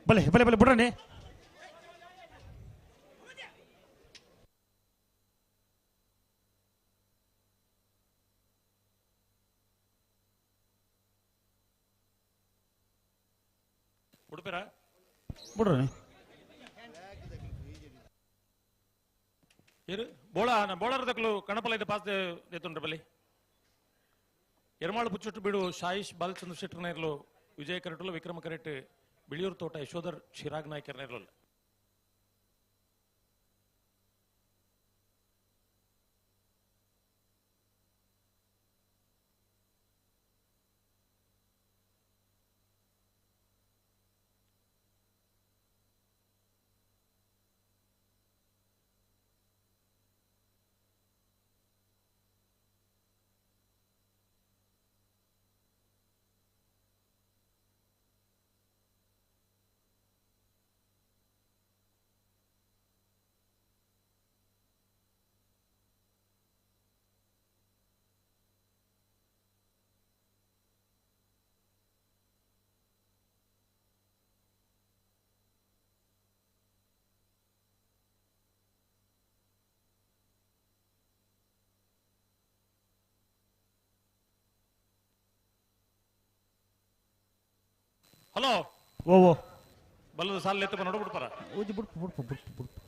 [SPEAKER 19] ಬಲೆ ಬಲೆ ಬಲೆ ಬಿಡ್ರಿ
[SPEAKER 17] ಉಡುಪಿರ
[SPEAKER 19] ಬಿಡ್ರಿ
[SPEAKER 17] ಇರು ಬೋಳ ಬೋಳರದಕ್ಲು ಕಣಪಲ ಇದು ಪಾಸ್ ಎತ್ತುಂಡ್ರ ಬಲಿ ಎರ್ಮಾಳು ಪುಚ್ಚುಟ್ಟು ಬಿಡು ಶಾಯಿಶ್ ಬಾಲಚಂದ್ರ ಶೆಟ್ಟರ್ನ ಇರಲು ವಿಜಯ ಕರೆಟಲು ವಿಕ್ರಮ ಕರೆಟ್ ಬಿಳಿಯೂರು ತೋಟ ಯಶೋಧರ್ ಶಿರಾಗ್ ನಾಯ್ಕರ್ನ ಇರಲು ಹಲೋ
[SPEAKER 19] ಓ ಓ
[SPEAKER 17] ಬಲ್ಲದ ಸಾಲ ಎತ್ತ ನೋಡ್ಬಿಡ್ತಾರ
[SPEAKER 19] ಉಜ್ಜಿ ಬಿಡ್ಪು ಬಿಡ್ಪು ಬಿಡ್ಪು ಬಿಡ್ಪು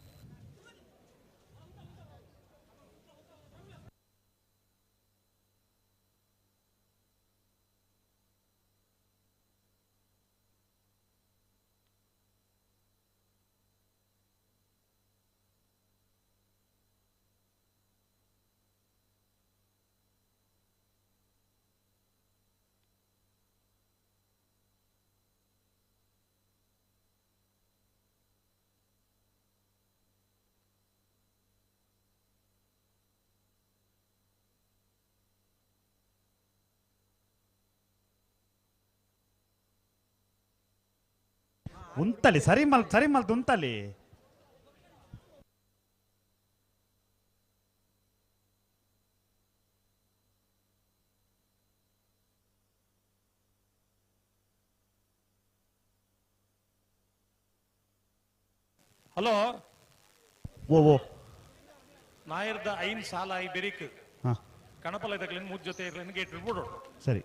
[SPEAKER 19] ಉಂತಲಿ ಸರಿ ಮಲ್ ಸರಿ ಮಲ್ತು ಉಂತಲಿ
[SPEAKER 17] ಹಲೋ
[SPEAKER 19] ಓ ಓ
[SPEAKER 17] ನಾಯರ್ದ ಐನ್ ಸಾಲ I ಬೆರಿಕ್
[SPEAKER 19] ಹಾ.
[SPEAKER 17] ಕಣಪಲ ಇದಕ್ಲಿನ್ ಮೂರ್ ಜೊತೆ ಇರ್ಲಿನ್ ಗೇಟ್ ಬಿಡ್ಬಿಡು
[SPEAKER 19] ಸರಿ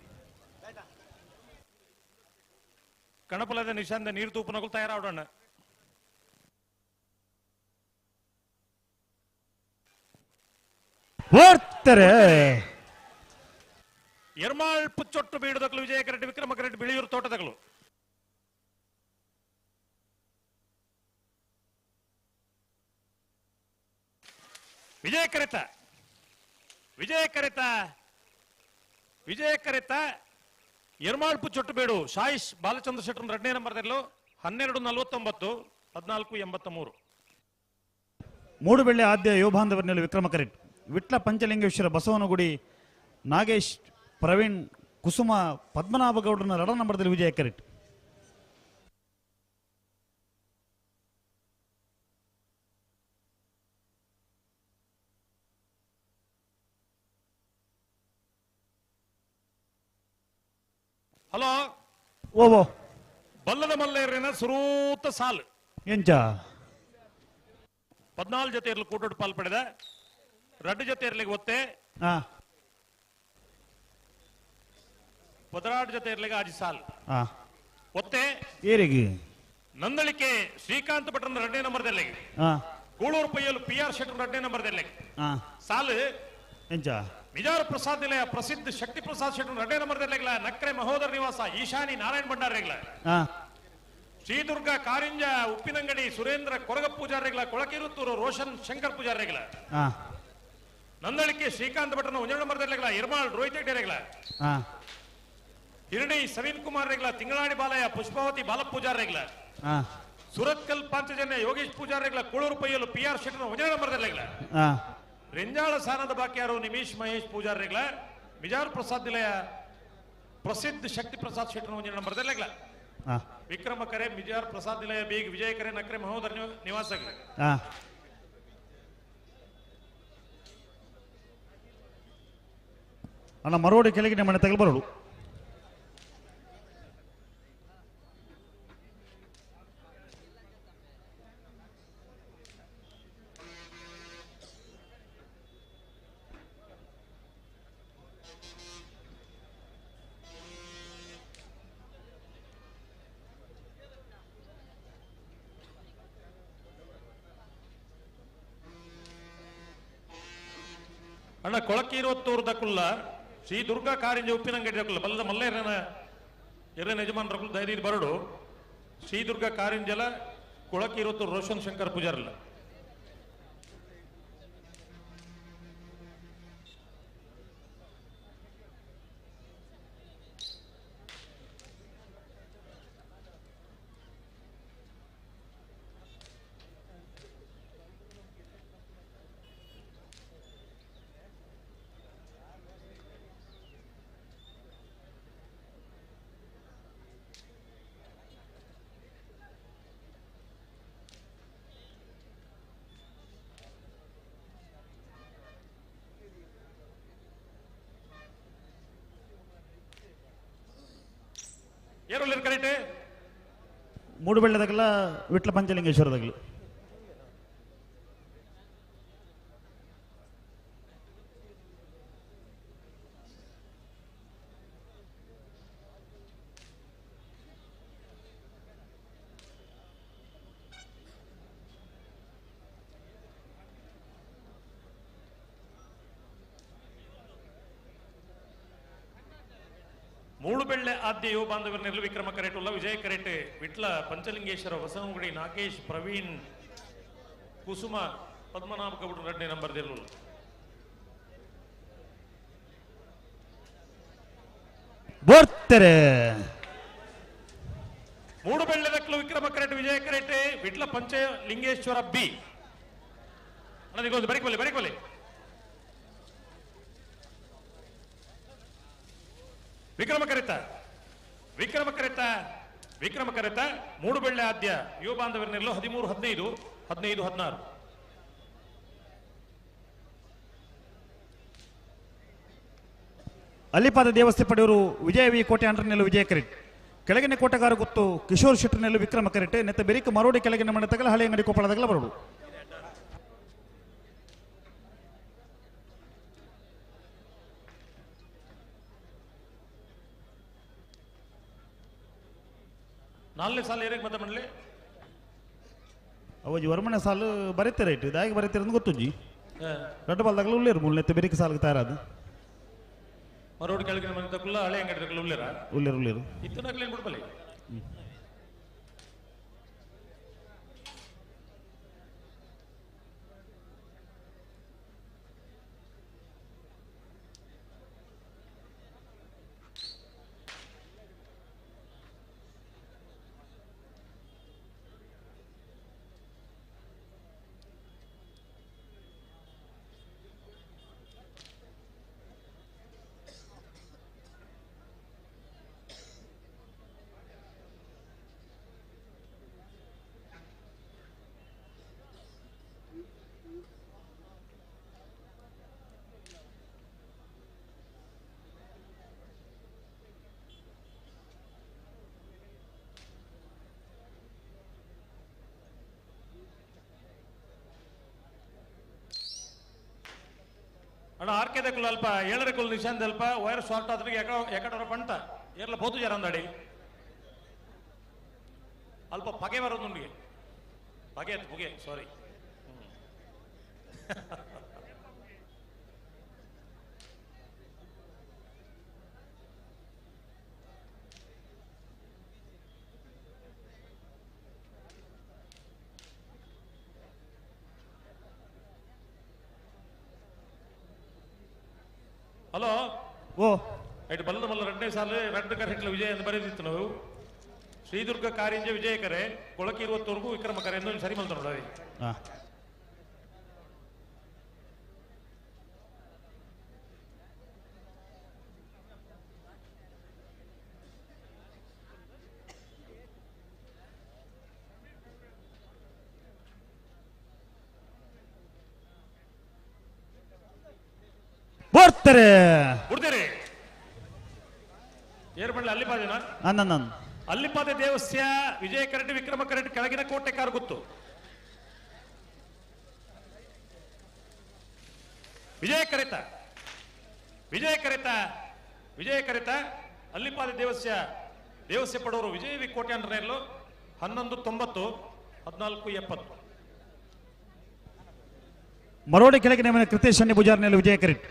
[SPEAKER 17] ಕಣಪಲದ ನಿಶಾಂದ ನೀರು ತೂಪುನಕುಲು ತಯಾರಾವಡಣ್ಣ.
[SPEAKER 19] ಬರ್ತಾರೆ
[SPEAKER 17] ಎರ್ಮಾಳ್ ಪುಚ್ಚೊಟ್ಟು ಬೀಡುದಕ್ಲು ವಿಜಯ ಕರೆಟ್ ವಿಕ್ರಮ ಕರೆಟ್ ಬಿಳಿಯೂರು ತೋಟದಗಳು. ವಿಜಯ ಕರೆತ ವಿಜಯ ಕರೆತ ವಿಜಯ ಕರೆತ ಎರ್ಮಾಳ್ ಪುಚ್ಚೊಟ್ಟು ಬೀಡು ಶಾಯಿಶ್ ಬಾಲಚಂದ್ರ ಶೆಟ್ಟರ್ ಎರಡನೇ ನಂಬರ್ದಲ್ಲೂ 12:49 14:83.
[SPEAKER 19] ಮೂಡುಬೆಳ್ಳೆ ಆದ್ಯ ಯೋಬಾಂಧವರ್ನಲ್ಲಿ ವಿಕ್ರಮ ಕರೆಟ್ ವಿಟ್ಲ ಪಂಚಲಿಂಗೇಶ್ವರ ಬಸವನಗುಡಿ ನಾಗೇಶ್ ಪ್ರವೀಣ್ ಕುಸುಮ ಪದ್ಮನಾಭ ಗೌಡರನ ಎರಡನೇ ನಂಬರ್ದಲ್ಲಿ ವಿಜಯ ಕರೆಟ್.
[SPEAKER 17] ಹಲೋ
[SPEAKER 19] ಓವೋ
[SPEAKER 17] ಬಲ್ಲದ ಮಲ್ಲೇರಿನ ಸುರೂತ ಸಾಲು
[SPEAKER 19] ಎಂಚ
[SPEAKER 17] 14 ಜೊತೆ ಇರಲು ಕೂಟೋಡು ಪಾಲ್ ಪಡೆದ 2 ಜೊತೆ ಇರ್ಲಿಗೆ ಒತ್ತೆ 16 ಜೊತೆ ಇರ್ಲಿಗೆ ಆಜಿ ಸಾಲು ಒತ್ತೆ
[SPEAKER 19] ಏರಿಗೆ
[SPEAKER 17] ನಂದಳಿಕೆ ಶ್ರೀಕಾಂತ್ ಭಟ್ರನ 2ನೇ ನಂಬರ್ದಲ್ಲಿ ಕೂಳೂರು ಪೈಯಲು ಪಿ ಆರ್ ಶೆಟ್ಟರ್ 2ನೇ ನಂಬರ್ದಲ್ಲಿ ಸಾಲು
[SPEAKER 19] ಎಂಚ
[SPEAKER 17] ಮಿಜಾರು ಪ್ರಸಾದ್ ನಿಲಯ ಪ್ರಸಿದ್ಧ ಶಕ್ತಿ ಪ್ರಸಾದ್ ಶೆಟ್ಟರ್ 2ನೇ ನಂಬರ್ದಲ್ಲಿ ನಕ್ರೆ ಮಹೋದರ ನಿವಾಸ ಈಶಾನಿ ನಾರಾಯಣ ಭಂಡಾರಿಗಳ ಶ್ರೀದುರ್ಗ ಕಾರಿಂಜ ಉಪ್ಪಿನಂಗಡಿ ಸುರೇಂದ್ರ ಕೊರಗ ಪೂಜಾರಿಗಳ ಕೊಳಕಿರುತ್ತೂರು ರೋಷನ್ ಶಂಕರ್ ಪೂಜಾರಿಗಳ ನಂದಳಿಕೆ ಶ್ರೀಕಾಂತ್ ಭಟ್ರನ 1ನೇ ನಂಬರ್ದಲ್ಲಿ ಇರ್ಮಾಳ್ ರೋಹಿತ್ ಹೆಗ್ಡೆಗಳ ಹಿರಣಿ ಸವೀನ್ ಕುಮಾರ್ ರೆಗ್ಲ ತಿಂಗಳಾಡಿ ಬಾಲಯ್ಯ ಪುಷ್ಪಾವತಿ ಬಾಲ ಪೂಜಾರಿಗಳ ಸುರತ್ಕಲ್ ಪಾಂಚಜನ್ಯ ಯೋಗೇಶ್ ಪೂಜಾರಿಗಳ ಕೂಳೂರು ಪೈಯಲು ಪಿ ಆರ್ ಶೆಟ್ಟರ್ 1ನೇ ನಂಬರ್ದಲ್ಲಿ ರೆಂಜಾಳ ಸಾನದ ಬಾಕಿಯಾರು ನಿಮೀಶ್ ಮಹೇಶ್ ಪೂಜಾರಿಗಳ ಮಿಜಾರ್ ಪ್ರಸಾದ್ ನಿಲಯ ಪ್ರಸಿದ್ಧ ಶಕ್ತಿ ಪ್ರಸಾದ್ ಶೆಟ್ಟರ್ 1ನೇ ನಂಬರ್ದಲ್ಲಿ ವಿಕ್ರಮ ಕರೆ ಮಿಜಾರ್ ಪ್ರಸಾದ್ ನಿಲಯ ಬೀಗ್ ವಿಜಯ ಕರೆ ನಕ್ರೆ ಮಹೋದರ ನಿವಾಸ.
[SPEAKER 19] ಅಣ್ಣ ಮರೋಡಿ ಕೆಳಗಿನ ಮನೆ ತಗಲು ಬರೋಡು.
[SPEAKER 17] ಅಣ್ಣ ಕೊಳಕಿರುವತ್ತೂರು ದಕುಲ್ಲ ಶ್ರೀ ದುರ್ಗಾ ಕಾರಿಂಜ ಉಪ್ಪಿನಂಗಡಿ ದಕುಲ್ಲ ಬಲ್ಲದ ಮಲ್ಲೇರನ ಎರನ ಯಜಮಾನ್ ರಕುಲ್ ಧೈರ್ಯ ಬರಡು ಶ್ರೀ ದುರ್ಗಾ ಕಾರಿಂಜಲ ಕೊಳಕಿರುವತ್ತೂರು ರೋಷನ್ ಶಂಕರ್ ಪೂಜಾರಲ್ಲ. ಕರೆಕ್ಟ್
[SPEAKER 19] ಮೂಡುಬೆಳ್ಳೆದಾಗಲ ವಿಟ್ಲ ಪಂಚಲಿಂಗೇಶ್ವರದಾಗಲು
[SPEAKER 17] ಮೂಡುಬೆಳ್ಳೆ ಆದ್ಯ ಯುವ ಬಾಂಧವರ ನೆರಳು ವಿಕ್ರಮ ಕರೆಟುಲ್ಲ ವಿಜಯ ಕರೆಟೆ ವಿಟ್ಲ ಪಂಚಲಿಂಗೇಶ್ವರ ಬಸವನಗುಡಿ ನಾಗೇಶ್ ಪ್ರವೀಣ್ ಕುಸುಮ ಪದ್ಮನಾಭ ಗೌಡ 2ನೇ ನಂಬರ್ ದೆಲ್ಲುಲ್ಲ.
[SPEAKER 19] ಬರ್ತಾರೆ
[SPEAKER 17] ಮೂಡುಬೆಳ್ಳೆದಕ್ಲು ವಿಕ್ರಮ ಕರೆಟೆ ವಿಜಯ ಕರೆಟೆ ವಿಟ್ಲ ಪಂಚಲಿಂಗೇಶ್ವರ ಬಿ ಬರಿಕೊಲ್ಲಿ ಬರಿಕೊಲ್ಲಿ ವಿಕ್ರಮ ಕರೆತ ವಿಕ್ರಮ ಕರೆತ ವಿಕ್ರಮ ಕರೆತ ಮೂಡುಬೆಳ್ಳೆ ಆದ್ಯ ಯುವ ಬಾಂಧವರನ್ನೆಲ್ಲೋ 13 15 15 16.
[SPEAKER 19] ಅಲ್ಲಿಪಾದ ದೇವಸ್ಥೆ ಪಡೆಯವರು ವಿಜಯ ವಿ ಕೋಟೆ ಅಂಡ್ರನೆಲ್ಲ ವಿಜಯ ಕರೆಟ್ ಕೆಳಗಿನ ಕೋಟೆಗಾರ ಗೊತ್ತು ಕಿಶೋರ್ ಶೆಟ್ಟರ್ನೆಲ್ಲ ವಿಕ್ರಮ ಕರೆಟೆ ನೆತ್ತ ಬೆರಿಕ ಮರೋಡಿ ಕೆಳಗಿನ ಮನೆ ತಗಲ ಹಳೆ ಅಂಗಡಿ ಕೊಪ್ಪಳದಾಗಲ ಬರೋಡು.
[SPEAKER 17] ನಾಲ್ನೇ ಸಾಲ ಏರಿಗೆ ಮತ್ತೆ ಮಂಡಳಿ
[SPEAKER 19] ಅವಜಿ ವರ್ಮನೆ ಸಾಲು ಬರೀತಾರೆ ಇಟ್ಟು ದಾಯಿಗೆ ಬರೀತಾರೆ ಅಂತ ಗೊತ್ತುಂಜಿ ರಡ್ಡು ಬಾಲ್ದಾಗಲೂ ಉಳ್ಳೇರು ಮುಳ್ಳೆತ್ತೆ ಬೆರಿಕೆ ಸಾಲಿಗೆ ತಯಾರಾದ
[SPEAKER 17] ಮರೋಡ್ ಕೆಳಗಿನ ಮನೆ ತಕ್ಕಲ್ಲ ಹಳೆ ಅಂಗಡಿ ತಕ್ಕಲ್ಲ ಉಳ್ಳೇರ
[SPEAKER 19] ಉಳ್ಳೇರು ಉಳ್ಳೇರು
[SPEAKER 17] ಇತ್ತು ನಗ್ಲೇನು ಬಿಡ್ಬಲ್ಲಿ ಅಣ್ಣ ಆರ್ಕೆ ದಕ್ಕಲು ಅಲ್ಪ ಏಳರ ಕುಲ್ ನಿಶಾಂತ್ ಅಲ್ಪ ವೈರ್ ಶಾರ್ಟ್ ಆದ್ರೆ ಎಕಡವರ ಪಂಟ ಏರ್ಲ ಬೋತು ಜರ ಅಂದಾಡಿ ಅಲ್ಪ ಪಗೆ ಬರೋದು ನಿಮಗೆ ಪಗೆ ಆಯ್ತು ಪುಗೆ ಸಾರಿ ಹಲೋ
[SPEAKER 19] ಓ
[SPEAKER 17] ರೈಟ್ ಬಲ್ಲದ ಮಲ್ಲ ಎರಡನೇ ಸಾಲು ಎರಡು ಕರೆಕ್ಟ್ಲ ವಿಜಯ ಅಂತ ಬರೆದಿತ್ತು ನಾವು ಶ್ರೀದುರ್ಗ ಕಾರಿಂಜ ವಿಜಯ ಕರೆ ಕೊಳಕಿ ಇರುವತ್ತವರೆಗೂ ವಿಕ್ರಮ ಕರೆ ಎಂದು ಸರಿ ಮಲ್ತ ನೋಡಿ
[SPEAKER 19] ಹಾಂ ಬರ್ತಾರೆ
[SPEAKER 17] ಬಿಡ್ತೀರಿ ಏರ್ ಬಂಡ್ಲೆ ಅಲ್ಲಿಪಾದೆನಾ
[SPEAKER 19] ನನ್ನ
[SPEAKER 17] ಅಲ್ಲಿಪಾದೆ ದೇವಸ್ಯ ವಿಜಯ ಕರೆಟ್ ವಿಕ್ರಮ ಕರೆಟ್ ಕೆಳಗಿನ ಕೋಟೆ ಕಾರ್ ಗೊತ್ತು ವಿಜಯ ಕರೆತ ವಿಜಯ ಕರೆತ ವಿಜಯ ಕರೆತ ಅಲ್ಲಿಪಾದೆ ದೇವಸ್ಯ ದೇವಸ್ಯ ಪಡೋರು ವಿಜಯ ವಿ ಕೋಟೆ ಅಂದ್ರೆ 11.90 14.70.
[SPEAKER 19] ಮರೋಡಿ ಕೆಳಗಿನ ಮನೆ ಕೃತೇಶ್ ಶನಿ ಪೂಜಾರ್ನಲ್ಲಿ ವಿಜಯ ಕರೆಟ್,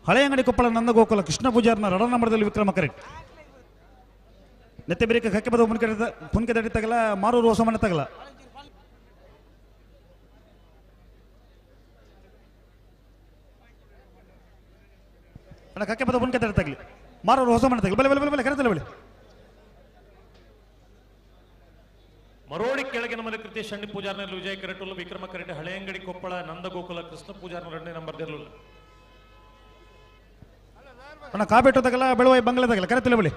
[SPEAKER 19] ಹಳೆಯಂಗಡಿ ಕೊಪ್ಪಳ ನಂದಗೋಕುಲ ಕೃಷ್ಣ ಪೂಜಾರ್ನ ರಡ ನಂಬರದಲ್ಲಿ ವಿಕ್ರಮ ಕರೆಟ್, ನೆತ್ತೆಬೇರಿಕ ಕಕ್ಕೆಪದ ಪುನ್ಕೆ ದಡಿ ತಗಲ ಮಾರೂರು ಹೊಸ ಮನೆ ತಗಲ. ಅಣ್ಣ ಕಕ್ಕೆಪದ ಪುನ್ಕೆ ದಡಿ ತಗಲಿ ಮಾರೂರು ಹೊಸ ಮನೆ ತಗಲಿ ಬಲೆ ಬಲೆ ಬಲೆ ಬಲೆ ಕರೆತಲೆ ಬಲೆ.
[SPEAKER 17] ಮರೋಡಿ ಕೆಳಗಿನ ಮನೆ ಕೃತೇಶ್ ಶನಿ ಪೂಜಾರ್ನಲ್ಲಿ ವಿಜಯ ಕರೆಟುಲ್ಲ ವಿಕ್ರಮ ಕರೆಟ್, ಹಳೆಯಂಗಡಿ ಕೊಪ್ಪಳ ನಂದಗೋಕುಲ ಕೃಷ್ಣ ಪೂಜಾರ್ನ ಎರಡನೇ ನಂಬರ್ ಇರಲಿಲ್ಲ.
[SPEAKER 19] ಅಣ್ಣ ಕಾಪೆಟ್ಟು ತಗಲ ಬೆಳವಾಯಿ ಬಂಗ್ಲೆ ತಗಲ ಕರೆತಲೆ ಬಳಿ.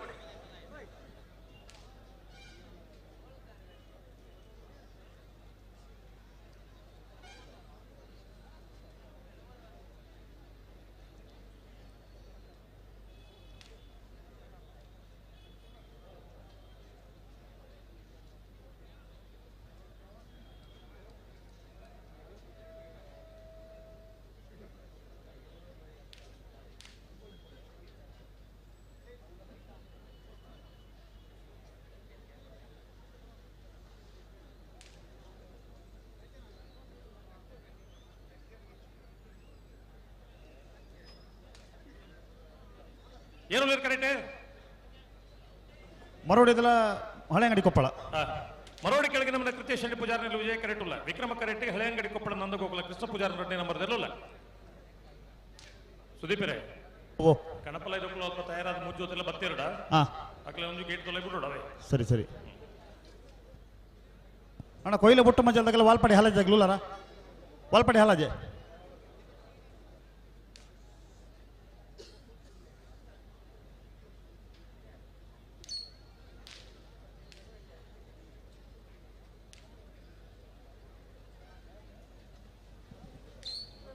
[SPEAKER 17] ಏನು ಕರೆಕ್ಟ್
[SPEAKER 19] ಮರೋಡಿದಲ ಹಳೆಯಂಗಡಿ ಕೊಪ್ಪಳ.
[SPEAKER 17] ಮರೋಡಿ ಕೆಳಗೆ ನಮ್ಮ ಕೃತ್ಯ ಶನಿ ಪೂಜಾರಿನಲ್ಲಿ ವಿಜಯ ಕರೆಕ್ಟ್ ಇಲ್ಲ, ವಿಕ್ರಮ ಕರೆಕ್ಟ್ ಹಳೆಯಂಗಡಿ ಕೊಪ್ಪಳ ನಂದಗೋಕುಲ ಕೃಷ್ಣ ಪೂಜಾರಿ ಎರಡನೇ ನಂಬರ್ ಇರಲಿಲ್ಲ. ಸುದೀಪರೇ
[SPEAKER 19] ಓ
[SPEAKER 17] ಕಣಪಲ ಇದಕ್ಕೂ ಅಲ್ಪ ತಯಾರಾದ ಮುಜ್ಜೋತೆಲ್ಲ ಬತ್ತಿರಡ ಅಕ್ಲೆ ಒಂದು ಗೇಟ್ ತೊಲೆ ಬಿಡೋಡವೆ.
[SPEAKER 19] ಸರಿ ಸರಿ ಅಣ್ಣ ಕೊಯ್ಲೆ ಬೊಟ್ಟು ಮಜಲ್ದಾಗಲ್ಲ ವಾಲ್ಪಾಡಿ ಹಾಲಾಜೆ ಗ್ಲೂಲಾರ ವಾಲ್ಪಾಡಿ ಹಾಲಾಜೆ.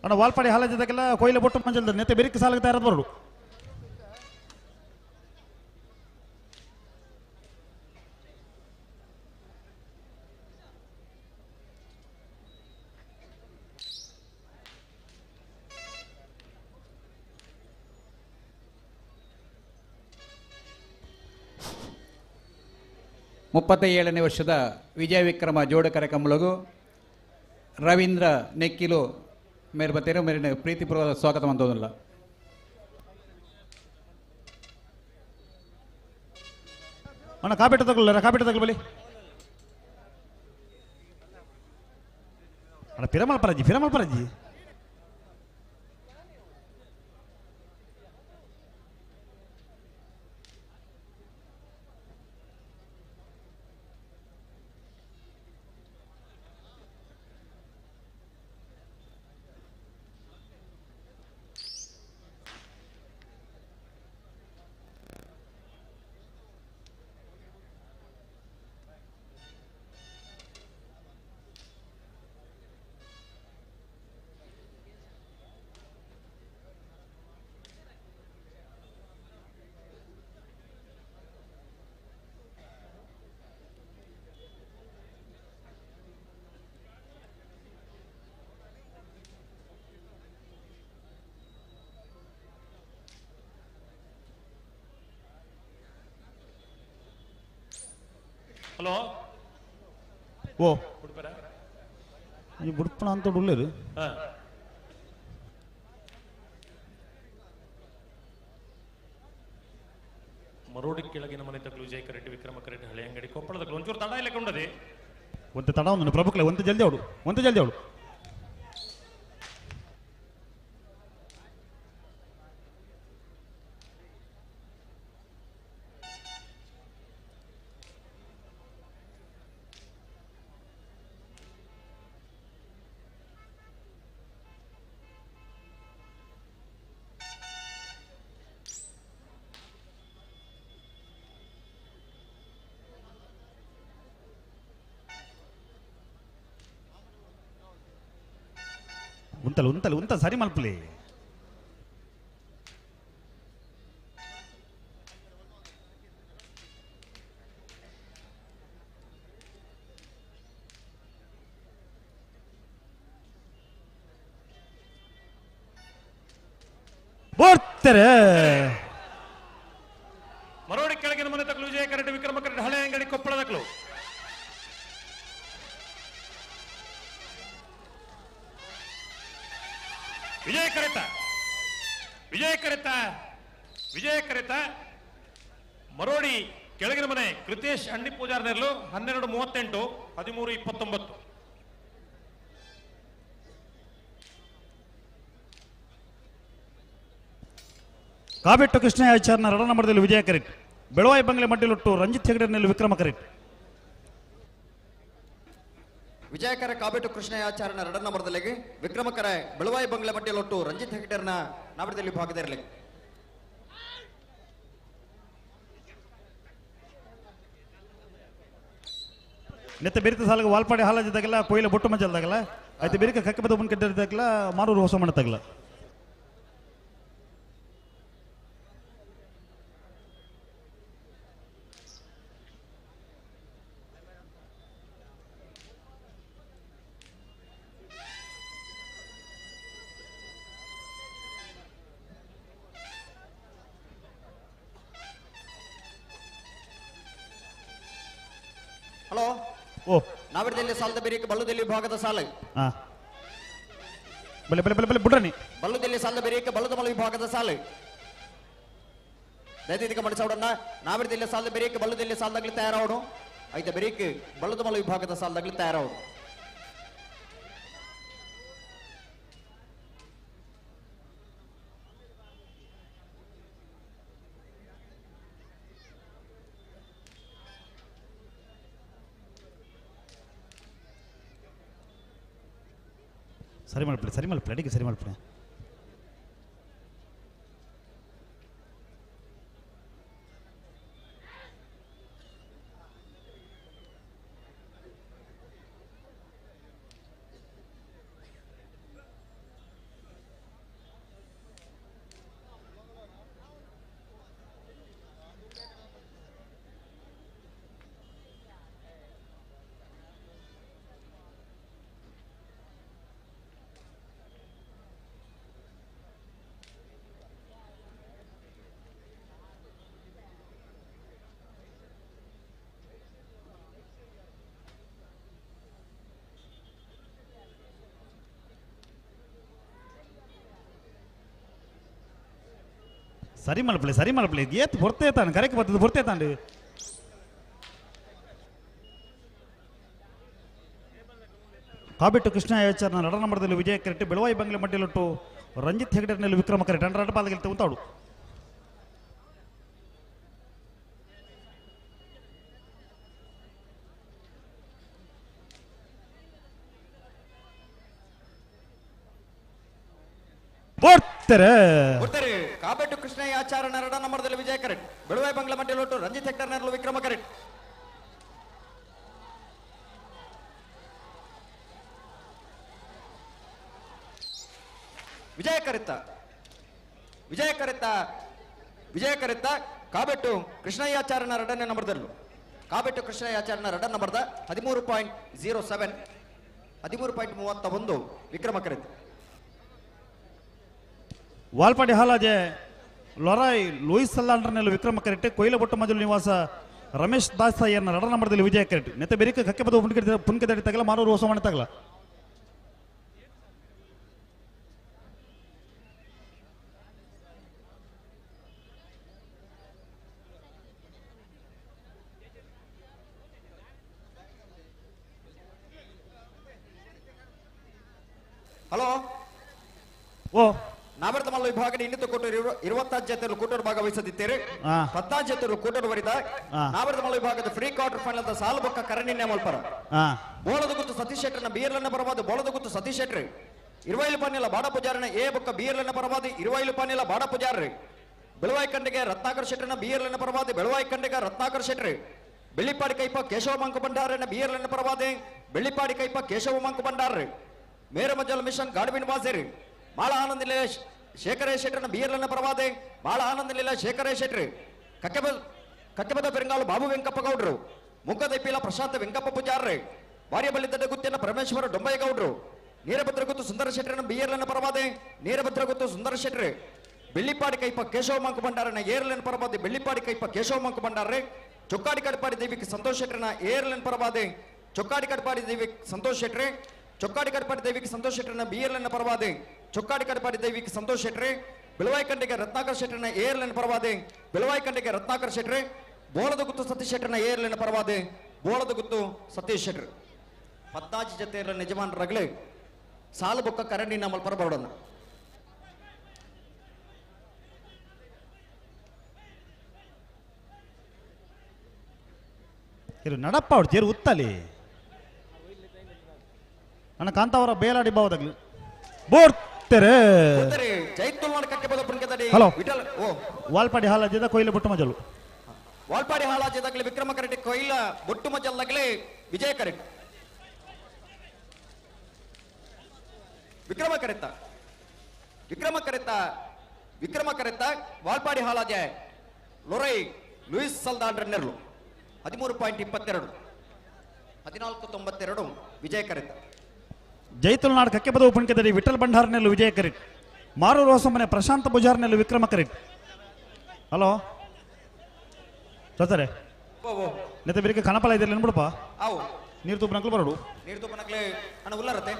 [SPEAKER 19] ಅಣ್ಣ ವಾಲ್ಪಾಡಿ ಹಾಲಾಜದಾಗೆಲ್ಲ ಕೊಯ್ಲೆ ಬೊಟ್ಟು ಮಂಜಲ್ದ ನೆತ್ತೆ ಬೆರಿಕೆ ಸಾಲಿಗೆ ತಯಾರಾದ ಬರೋಡು.
[SPEAKER 14] 37ನೇ ವರ್ಷದ ವಿಜಯ ವಿಕ್ರಮ ಜೋಡಕರ ಕಂಬಳಗು ರವೀಂದ್ರ ನೆಕ್ಕಿಲು ಮೇರು ಬತ್ತೇರು ಮೇರಿನ ಪ್ರೀತಿಪೂರ್ವಕ ಸ್ವಾಗತ ಮಂತೋದಿಲ್ಲ.
[SPEAKER 19] ಅಣ್ಣ ಕಾಪೇಟ ತಗೊಳ್ಳರ, ಕಾಪೇಟ ತಗೊಳ್ಳಿ ಬಲಿ. ಅಣ್ಣ ಪಿರಮಲ್ ಪರಜಿ, ಪಿರಮಲ್ ಪರಜಿ.
[SPEAKER 17] ಹಲೋ
[SPEAKER 19] ಓ ಈ ಬುಡ್ಪಣ ಅಂತ ಉಳ್ಳೇರು.
[SPEAKER 17] ಮರೋಡಿ ಕೆಳಗಿನ ಮನೆ ತಗಲು ವಿಜಯ ಕರೆಡ್ಡಿ ವಿಕ್ರಮ ಕರೆಡ್ಡಿ ಹಳೆಯಂಗಡಿ ಕೊಪ್ಪಳದ ಒಂಚೂರು ತಡ ಇಲ್ಲ ಕೊಂಡದೆ.
[SPEAKER 19] ಒಂತೆ ತಡ ಒಂದು ಪ್ರಭುಕ್ಲೆ, ಒಂತೆ ಜಲ್ದಿ ಅವಡು, ಒಂತೆ ಜಲ್ದಿ ಅವಡು. ಉಂತಲ್ ಉಂತಲ್ ಉಂತ ಸರಿ ಮಲ್ಪಲಿ. ಬರ್ತಾರೆ
[SPEAKER 17] ಮರೋಡಿ ಕೆಳಗಿನ ಮನೆ ತಗಲು ವಿಜಯ ಕರೆಡ್ಡಿ ವಿಕ್ರಮ ಕರೆಡ್ಡಿ ಹಳೆಯಂಗಡಿ ಕೊಪ್ಪಳದಕ್ಲು. ವಿಜಯ ಕರೆತ, ವಿಜಯ ಕರೆತ, ವಿಜಯ ಕರೆತ. ಮರೋಡಿ ಕೆಳಗಿನ ಮನೆ ಕೃತೇಶ್ ಅಣ್ಣಿ ಪೂಜಾರ್ ನೆರಳು 12:38 13:29.
[SPEAKER 19] ಕಾಬೆಟ್ಟು ಕೃಷ್ಣಯಾಚಾರ್ಯನ ರಡ ನಂಬರದಲ್ಲಿ ವಿಜಯ ಕರೆಟ್, ಬೆಳವಾಯಿ ಬಂಗ್ಲೆ ಮಡ್ಡಿಲೊಟ್ಟು ರಂಜಿತ್ ಹೆಗಡೆನಲ್ಲಿ ವಿಕ್ರಮ ಕರೆಟ್.
[SPEAKER 8] ವಿಜಯಕರ ಕಾಬೆಟ್ಟು ಕೃಷ್ಣಯಾಚಾರ್ಯನ ರಡ ನಂಬರದಲ್ಲಿ ವಿಕ್ರಮಕರ ಬೆಳವಾಯಿ ಬಂಗ್ಲೆ ಮಡ್ಡಿಲೊಟ್ಟು ರಂಜಿತ್ ಹೆಗಡೆರ್ನ ನಾಮದಲ್ಲಿ ಭಾಗದಿರಲಿ.
[SPEAKER 19] ನೆತ್ತ ಬೆರಿತ ಸಾಲಗ ವಾಲ್ಪಾಡಿ ಹಾಲಾಜಿದ್ದಾಗಲ್ಲ, ಕೊಯ್ಲ ಬೊಟ್ಟು ಮಂಜಲ್ದಾಗಲ್ಲ, ಆಯ್ತು ಬೆರಿಕ ಕಕ್ಕಬದ ಮುನ್ಕಡ್ಡಿದ್ದಾಗಲ್ಲ, ಮಾರೂರು ಹೊಸ ಮಣ್ಣತ್ತಾಗಲ್ಲ.
[SPEAKER 8] ಹಲೋ
[SPEAKER 19] ಓ
[SPEAKER 8] ನಾವಿಡದಲ್ಲಿ ಸಾಲದ ಬೇರಿಕೆ ಬಲ್ಲುದಲ್ಲಿ ವಿಭಾಗದ ಸಾಲ.
[SPEAKER 19] ಬಲೆ ಬಲೆ ಬಲೆ ಬಲೆ ಬುಡ್ರನಿ.
[SPEAKER 8] ಬಲ್ಲುದಲ್ಲಿ ಸಾಲದ ಬೇರಿಕೆ ಬಲ್ಲದ ಮಲ ವಿಭಾಗದ ಸಾಲ. ದಯವಿಟ್ಟು ಮಡಿಸೋಡನ್ನ ನಾವಿಡದಲ್ಲಿ ಸಾಲದ ಬೇರಿಕೆ ಬಲ್ಲುದಲ್ಲಿ ಸಾಲದಾಗಲಿ ತಯಾರಾವಡು. ಐತ ಬೇರಿಕೆ ಬಲ್ಲದ ಮಲ ವಿಭಾಗದ ಸಾಲದಾಗಲಿ ತಯಾರಾವಡು.
[SPEAKER 19] ಸರಿ ಮಾಡ್ಬಿಡಿ, ಸರಿ ಮಾಡ್ಬಿಡಿ, ಅಡಿಗೆ ಸರಿ ಮಾಡ್ಬಿಡಿ. ಸರಿ ಮಲ್ಪಲೆ ಸರಿ ಮಲ್ಪಲೆ ಏತ್ ಹೊರ್ತೆ ತಾನು ಕರೆಕ್ ಬರ್ತದೆ ಹೊರ್ತೆ ತಾಂಡು ಕಾಬೆಟ್ಟು ಕೃಷ್ಣ ಆಚಾರ್ನ ರಡ ನಂಬರದಲ್ಲಿ ವಿಜಯ ಕರೆಕ್ಟ್ ಬೆಳವಾಯಿ ಬಂಗ್ಲೆ ಮಡ್ಡಿಲೊಟ್ಟು ರಂಜಿತ್ ಹೆಗಡೆನಲ್ಲಿ ವಿಕ್ರಮ ಕರೆಕ್ಟ್ ಅಂಡ್ ರಡ ಪಾದ ಗೆಲ್ತೆ ಉಂತಾಡು
[SPEAKER 8] ಬರ್ತಾರೆ ಕಾಬೆಟ್ಟು ಕೃಷ್ಣಯ್ಯ ಆಚಾರ್ಯನ ರಡ ನಂಬರದಲ್ಲಿ ವಿಜಯ ಕರೆಕ್ಟ್ ಬೆಳವಾಯಿ ಬಂಗ್ಲೆ ಮಡ್ಡಿಲೊಟ್ಟು ರಂಜಿತ್ ಹೆಗ್ಡೆನಲ್ಲಿ ವಿಕ್ರಮ ಕರೆಕ್ಟ್ ವಿಜಯ ಕರಿತ ವಿಜಯ ಕರಿತ ವಿಜಯ ಕರಿತ ಕಾಬೆಟ್ಟು ಕೃಷ್ಣಯ್ಯಾಚಾರ್ಯನ ಎರಡನೇ ನಂಬರ್ದಲ್ಲೂ ಕಾಬೆಟ್ಟು ಕೃಷ್ಣಯ್ಯಾಚಾರ್ಯನ ಎರಡನೇ ನಂಬರ್ದ 13.07 13.31 ವಿಕ್ರಮ ಕರಿತ
[SPEAKER 19] ವಾಲ್ಪಾಡಿ ಹಾಲಾಜೆ ಲೊರಾಯ್ ಲೂಯಿಸ್ ಸಲ್ಲಾಂಡ್ರನಲ್ಲಿ ವಿಕ್ರಮ ಕರೆಕ್ಟ್ ಕೊಯ್ಲಬೊಟ್ಟು ಮಜಲು ನಿವಾಸ ರಮೇಶ್ ದಾಸ್ ಅಯ್ಯರ್ನ ಎರಡನೇ ನಂಬರ್ದಲ್ಲಿ ವಿಜಯ ಕರೆಕ್ಟ್ ನೆತ್ತ ಬೆರಿಕ ಕಕ್ಕೆ ಬದು ಪುನ್ಕೆ ತಗಲ ಮಾರೂರು ಹೊಸಮಣೆ ತಗಲ
[SPEAKER 8] ಹಲೋ
[SPEAKER 19] ಓ
[SPEAKER 8] ನಾವರ್ತಮಲ್ಲ ವಿಭಾಗ ಇನ್ನಿತ ಕೂಟರು 25 ಜೊತೆಯಲ್ಲಿ ಕೂಟರು ಭಾಗವಹಿಸದಿದ್ದೀರಿ 14 ಜೊತೆಯಲ್ಲಿ ಕೂಟರು ಬರಿದ ನಾವರ್ತಮಲ್ಲ ವಿಭಾಗದ ಫ್ರೀ ಕ್ವಾರ್ಟರ್ ಫೈನಲ್ ಸಾಲು ಬೊಕ್ಕ ಕರಣಿನ್ಯ ಮಲ್ಪರ ಬೋಳದ ಗುತ್ತು ಸತೀಶ್ ಶೆಟ್ಟರ್ನ ಬಿಯರ್ಲನ್ನ ಪರವಾದ ಬೋಳದ ಗುತ್ತು ಸತೀಶ್ ಶೆಟ್ಟರ್ ಇರುವೈಲು ಪಾನಿಲ ಬಾಡ ಪೂಜಾರನ ಎ ಬೊಕ್ಕ ಬಿಯರ್ಲನ್ನ ಪರವಾದ ಇರುವೈಲು ಪಾನಿಲ ಬಾಡ ಪೂಜಾರಿ ಬೆಳವಾಯಿ ಖಂಡಿಗೆ ರತ್ನಾಕರ್ ಶೆಟ್ಟರ್ನ ಬಿಯರ್ಲನ್ನ ಪರವಾದ ಬೆಳವಾಯಿ ಖಂಡಿಗೆ ರತ್ನಾಕರ್ ಶೆಟ್ಟರ್ ಬೆಳ್ಳಿಪಾಡಿ ಕೈಪ ಕೇಶವ ಮಂಕು ಭಂಡಾರನ ಬಿಯರ್ಲನ್ನ ಪರವಾದ ಬೆಳ್ಳಿಪಾಡಿ ಕೈಪ ಕೇಶವ ಮಂಕು ಭಂಡಾರ ಮೇರಮಜಲ್ ಮಿಷನ್ ಗಾಡ್ವಿನ್ ವಾಸೇರಿ ಮಾಳ ಆನಂದ ಶೇಖರೇ ಶೆಟ್ಟರ್ನ ಬಿಯರ್ಲನ್ನ ಪರವಾದೆ ಮಾಳ ಆನಂದ ಲೀಲ ಶೇಖರೇ ಶೆಟ್ರಿ ಕಕ್ಕೆಬದ ಪೆರಂಗಾಲು ಬಾಬು ವೆಂಕಪ್ಪ ಗೌಡ್ರು ಮುಗ್ಗದೈಪಿಲ ಪ್ರಶಾಂತ ವೆಂಕಪ್ಪ ಪೂಜಾರ್ರಿ ವಾರ್ಯಬಳ್ಳಿ ಗುತ್ತಿನ ಪರಮೇಶ್ವರ ಡೊಂಬಯ್ಯಗೌಡ್ರು ನೀರಭದ್ರ ಗುತ್ತು ಸುಂದರ ಶೆಟ್ಟರನ ಬಿಯರ್ಲನ್ನ ಪರವಾದೆ ನೀರಭದ್ರ ಗುತ್ತು ಸುಂದರ ಶೆಟ್ರಿ ಬೆಳ್ಳಿಪಾಡಿ ಕೈಪ ಕೇಶವ ಮಂಕು ಭಂಡಾರನ ಏರ್ಲನ್ ಪರವಾದೆ ಬೆಳ್ಳಿಪಾಡಿ ಕೈಪ ಕೇಶವ ಮಂಕು ಭಂಡಾರ್ರೆ ಚೊಕ್ಕಾಡಿ ಕಡಪಾಡಿ ದೇವಿಗೆ ಸಂತೋಷ್ ಶೆಟ್ಟರನ ಏರ್ಲನ್ ಪರವಾದೆ ಚೊಕ್ಕಾಡಿ ಕಡಪಾಡಿ ದೇವಿಗೆ ಸಂತೋಷ್ ಶೆಟ್ರಿ ಚೊಕ್ಕಾಡಿ ಕಡಪಾಡಿ ದೇವಿಗೆ ಸಂತೋಷ್ ಶೆಟ್ಟರನ ಬಿಯರ್ಲನ್ನ ಪರವಾದೆ ಚೊಕ್ಕಾಡಿ ಕಡಪಾಡಿ ದೇವಿಗೆ ಸಂತೋಷ್ ಶೆಟ್ರಿ ಬೆಳವಾಯಿ ಖಂಡಿಗೆ ರತ್ನಾಕರ್ ಶೆಟ್ಟರನ ಏರ್ಲನ್ ಪರವಾದೆ ಬೆಳವಾಯಿ ಖಂಡಿಗೆ ರತ್ನಾಕರ್ ಶೆಟ್ರಿ ಬೋಳದ ಗುತ್ತು ಸತೀಶ್ ಶೆಟ್ಟರನ ಏರ್ಲನ್ ಪರವಾದೆ ಬೋಳದ ಗುತ್ತು ಸತೀಶ್ ಶೆಟ್ರಿ 14 ಜೊತೆ ಯಜಮಾನರಾಗಲಿ ಸಾಲು ಬೊಕ್ಕ ಕರಂಡಿ ನಮ್ಮಲ್ಲಿ ಪರ ಬರೋಣ
[SPEAKER 19] ಇರು ನಡಪ್ಪ ಅವ್ರು ಜೇರು ಉತ್ತಲಿ ಅಣ್ಣ ಕಾಂತಾವರ ಬೇಲಾಡಿ ಬಾವದಾಗ್ಲಿ ಬೋರ್ತೆರೆ ಹಲೋ ವಾಲ್ಪಾಡಿ ಹಾಲಾಜದ ಕೊಯ್ಲ ಬೊಟ್ಟು ಮಜಲು
[SPEAKER 8] ವಾಲ್ಪಾಡಿ ಹಾಲಾಜದಾಗಲಿ ವಿಕ್ರಮ ಕರೆಟ್ಟಿ ಕೊಯ್ಲ ಬೊಟ್ಟು ಮಜಲ್ದಾಗಲಿ ವಿಜಯ ಕರೆಟ್ ವಿಕ್ರಮ ಕರೆತ ವಿಕ್ರಮ ಕರೆತ ವಿಕ್ರಮ ಕರೆತ ವಾಲ್ಪಾಡಿ ಹಾಲಾಜೆ ಲೊರೈ ಲೂಯಿಸ್ ಸಲ್ದಾಂಡ್ರ ನೆರಳು 13.22 14.92 ವಿಜಯ ಕರೆತ
[SPEAKER 19] ಜೈತುಲ್ನಾಡ್ ಕಕ್ಕೆಬದ ಉಪಣಿಕೆದಲ್ಲಿ ವಿಠಲ್ ಭಂಡಾರ್ನೆಲ್ಲು ವಿಜಯ ಕರಿಟ್ ಮಾರೂರು ಹೊಸಮನೆ ಪ್ರಶಾಂತ ಪೂಜಾರ್ನೆಲ್ಲು ವಿಕ್ರಮ ಕರಿಟ್ ಹಲೋ ಸತ್ತರೆ ನೆತ್ತ ಬೇರೆ ಕಣಪಲ ಇದ್ರಲ್ಲಿ ಬಿಡಪ್ಪ ನೀರು ತುಪ್ಪನಕ್ಲು ಬರೋಡು
[SPEAKER 8] ನೀರು ತುಪ್ಪನಕ್ಲೆ ಅಣ್ಣ ಉಲ್ಲಾರತ್ತೆ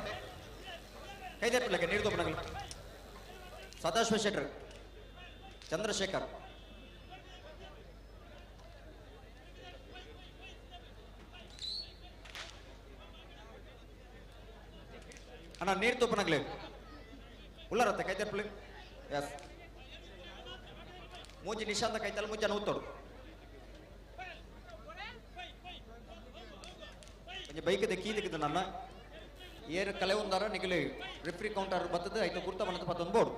[SPEAKER 8] ಕೈದೆಪ್ಪಿಲ್ಲಕ್ಕೆ ನೀರು ತುಪ್ಪನಕ್ಲು ಸದಾಶಿವ ಶೆಟ್ಟರ್ ಚಂದ್ರಶೇಖರ್ ಅಣ್ಣ ನೀರು ತುಪ್ಪನಗ್ಲಿ ಉಲ್ಲಾರತ್ತೆ ಕೈತರ್ಪಲಿ ಎಸ್ ಮೂಜಿ ನಿಶಾಂತ ಕೈತಲ್ಲ ಮುಂಜಾನೆ ಉತ್ತೋಡು ಒಂಜಿ ಬೈಕ್ ಕೀ ತೆಗೆದು ನನ್ನ ಏರು ಕಲೆ ಒಂದಾರ ನಿಗಲಿ ರಿಫ್ರಿ ಕೌಂಟರ್ ಬರ್ತದೆ ಐತ ಗುರ್ತ ಬಣ್ಣದ ಪತ್ತೊಂದು ಬೋರ್ಡ್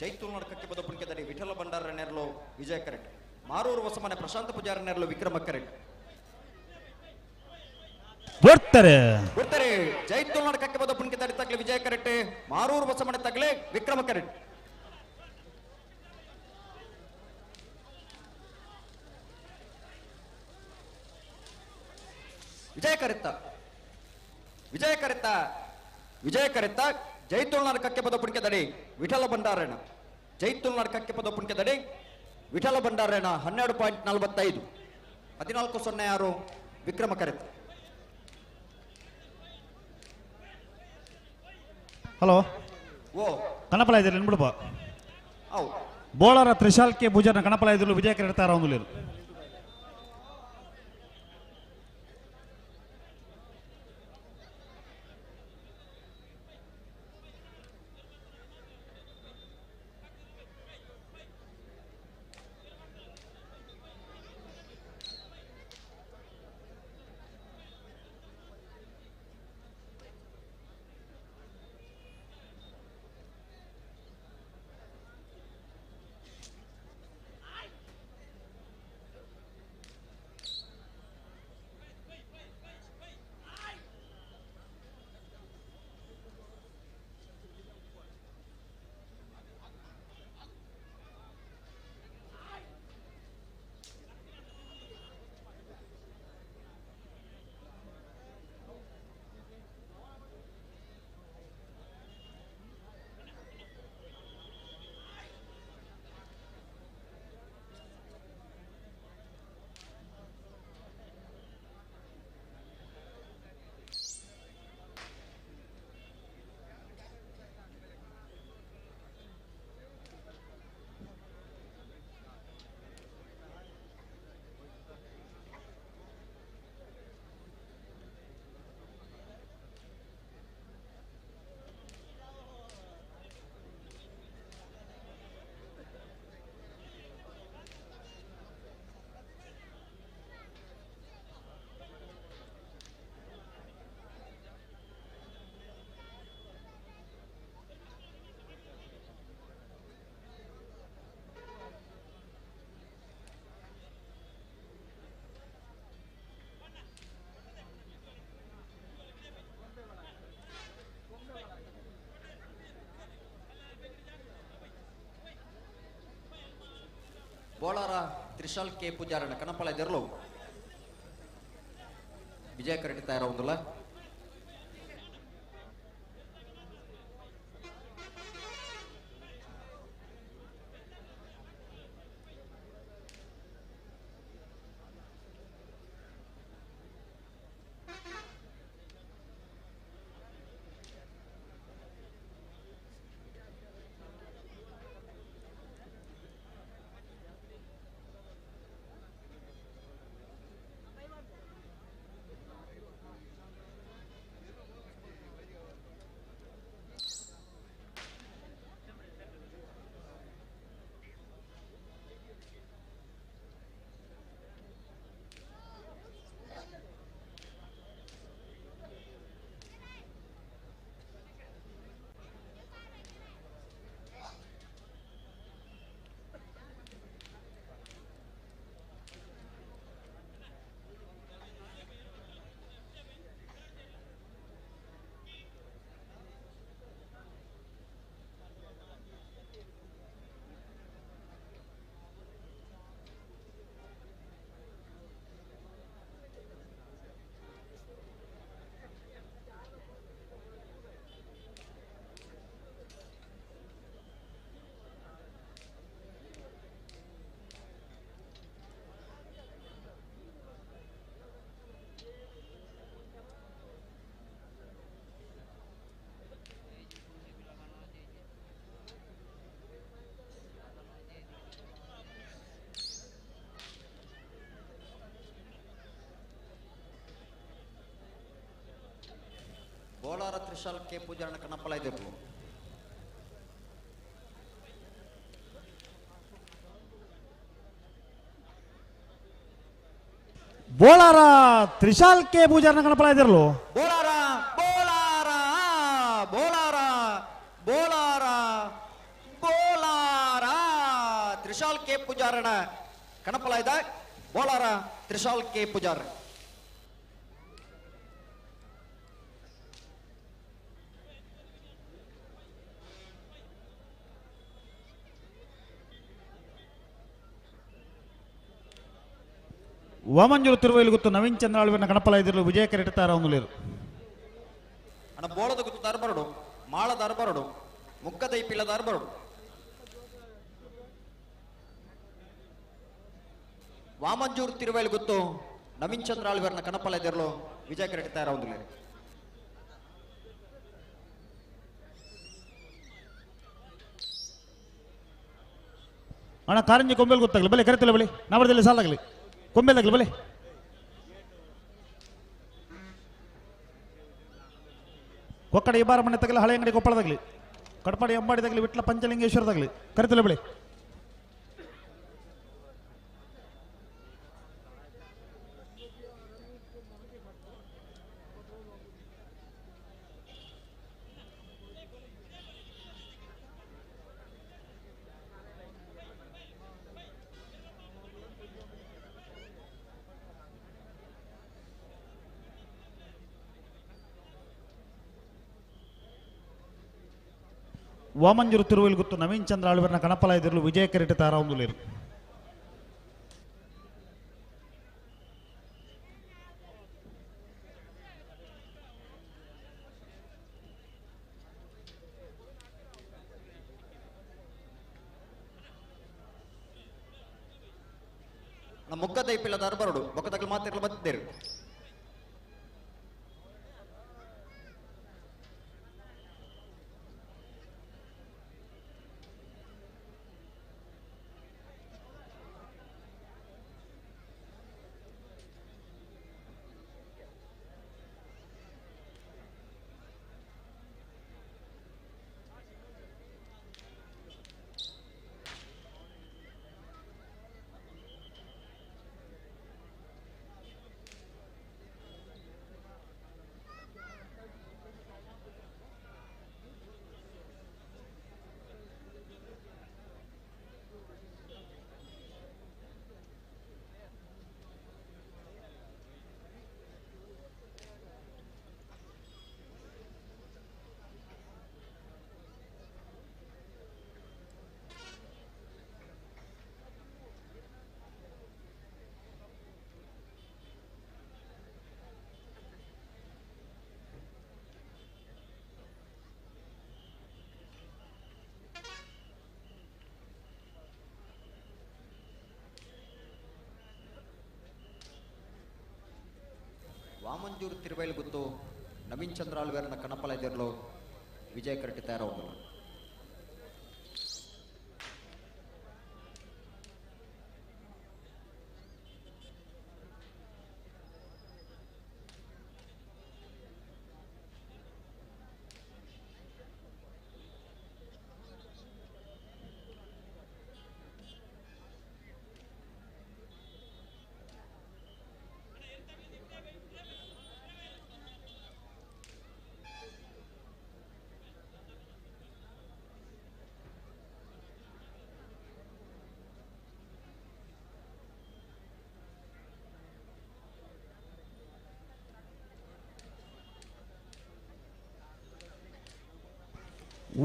[SPEAKER 8] ಜೈತೂಲ್ ನಡಕಕ್ಕೆ ಬದ ಪುಣ್ಯದಲ್ಲಿ ವಿಠಲ ಭಂಡಾರ ನೆರಳು ವಿಜಯ ಕರೆಕ್ಟ್ ಮಾರೂರು ಹೊಸಮನೆ ಪ್ರಶಾಂತ ಪೂಜಾರ ನೆರಳು ವಿಕ್ರಮ ಕರೆಕ್ಟ್
[SPEAKER 19] ಬರ್ತಾರೆ
[SPEAKER 8] ಬರ್ತಾರೆ ಜೈತೂಲ್ ನಡಕಕ್ಕೆ ಬದ ಪುಣ್ಯದಲ್ಲಿ ತಗ್ಲೆ ವಿಜಯ ಕರೆಕ್ಟ್ ಮಾರೂರು ಹೊಸಮನೆ ತಗ್ಲೆ ವಿಕ್ರಮ ಕರೆಕ್ಟ್ ವಿಜಯ ಕರೆತ್ತ ವಿಜಯ ಕರೆತ್ತ ವಿಜಯ ಕರೆತ್ತ ಜೈತುಲ್ ನರಕಕ್ಕೆ ಪದ ಪುಣ್ಯದಡಿ ವಿಠಲ ಭಂಡಾರಣ ಜೈತುಲ್ ನರಕಕ್ಕೆ ಪದ ಪುಣ್ಯದಡಿ ವಿಠಲ ಭಂಡಾರೇನ 12.45 14.06 ವಿಕ್ರಮ ಕರೆತ.
[SPEAKER 19] ಹಲೋ
[SPEAKER 8] ಓ
[SPEAKER 19] ಕಣಪಲ ಇದ್ರಲ್ಲಿ ಬಿಡಪ್ಪ.
[SPEAKER 8] ಅವು
[SPEAKER 19] ಬೋಳಾರ ತ್ರಿಶಾಲ್ ಕೆ ಭುಜನ ಕಣಪಲ ಇದ್ರಲ್ಲೂ ವಿಜಯ ಕರೆಡ್ತಾರ ಒಂದು.
[SPEAKER 8] ಬೋಳಾರ ತ್ರಿಶಾಲ್ ಕೆ ಪೂಜಾರಣ ಕಣಪಲ ದೆರ್ಲು ವಿಜಯ ಕರೆಟಿ ತಯಾರಾವುದಿಲ್ಲ. ಬೋಳಾರ ತ್ರಿಶಾಲ್ ಕೆ ಪೂಜಾರಣ ಕಣಪಲ ಇದೆರ್ಲು.
[SPEAKER 19] ಬೋಳಾರ ತ್ರಿಶಾಲ್ ಕೆ ಪೂಜಾರನ ಕಣಪಲ ಇದ್ರಲು.
[SPEAKER 8] ಬೋಳಾರ ಬೋಳಾರ ಬೋಳಾರ ಬೋಳಾರ ಬೋಳಾರ ತ್ರಿಶಾಲ್ ಕೆ ಪೂಜಾರಣ ಕಣಪಲ ಇದ್ದ ಬೋಳಾರ ತ್ರಿಶಾಲ್ ಕೆ ಪೂಜಾರ.
[SPEAKER 19] ವಾಮಂಜೂರು ತಿರುವೈಲು ಗೊತ್ತು ನವೀನ್ ಚಂದ್ರಾಳ್ವಿನ ಕಣಪಲ ಇದ್ರಲು ವಿಜಯ ಕರೆಡ್ತಾರ ಒಂದು.
[SPEAKER 8] ಅಣ್ಣ ಬೋಳದ ಗುತ್ತು ದಾರ ಬರಡು, ಮಾಳದಾರ ಬರಡು, ಮುಗ್ಗದ ಇಪ್ಪಿಲ್ಲದಾರ ಬರಡು. ವಾಮಂಜೂರು ತಿರುವೇಲು ಗೊತ್ತು ನವೀನ್ ಚಂದ್ರ ಆಳ್ವೇರ್ನ ಕಣಪಲ ಎದುರು ವಿಜಯ ಕರೆಟ್ ತಯಾರಾವುದಿಲ್ಲ.
[SPEAKER 19] ಅಣ್ಣ ಕಾರಂಜಿ ಕೊಂಬೆಲ್ ಗೊತ್ತಾಗಲಿ ಬಲೆ ಕರೆತಿಲ್ಲ ಬಲಿ ನಾವರದಲ್ಲಿ ಸಾಲಾಗಲಿ ಕೊಂಬೆಲ್ದಾಗಲಿ ಬಲೆ ಕೊಕ್ಕಡ ಇಬ್ಬಾರ ಮನೆ ತಗಲಿ ಹಳೆ ಅಂಗಡಿ ಕೊಪ್ಪಳದಾಗಲಿ ಕಡಪಾಡಿ ಅಂಬಾಡಿದಾಗಲಿ ವಿಟ್ಲ ಪಂಚಲಿಂಗೇಶ್ವರದಾಗಲಿ ಕರೆತಿಲ್ಲ ಬಳಿ. ವಾಮಂಜೂರು ತಿರುವೇಲು ಗೊತ್ತು ನವೀನ್ ಚಂದ್ರ ಆಳ್ವರ್ನ ಕಣಪಲ ಎದುರು ವಿಜಯ ಕಿರೀಟ ತಾರಾವುಂದುಲೇರು.
[SPEAKER 8] ನಮ್ಮ ಮೊಗ್ಗದ ಇಪ್ಪಿಲ್ಲ ಬರೋಡು ಮೊಕ್ಕದಗಳು ಮಾತಿರಲು ಬತ್ತಿದ್ದೇರು. ವಾಮಂಜೂರು ತಿರುವೇಲು ಗೊತ್ತು ನವೀನ್ ಚಂದ್ರ ಆಳ್ವೇರ್ನ ಕಣಪಲ ಎದುರು ವಿಜಯ ಕರಟಿ ತಯಾರಾവുಂದರು.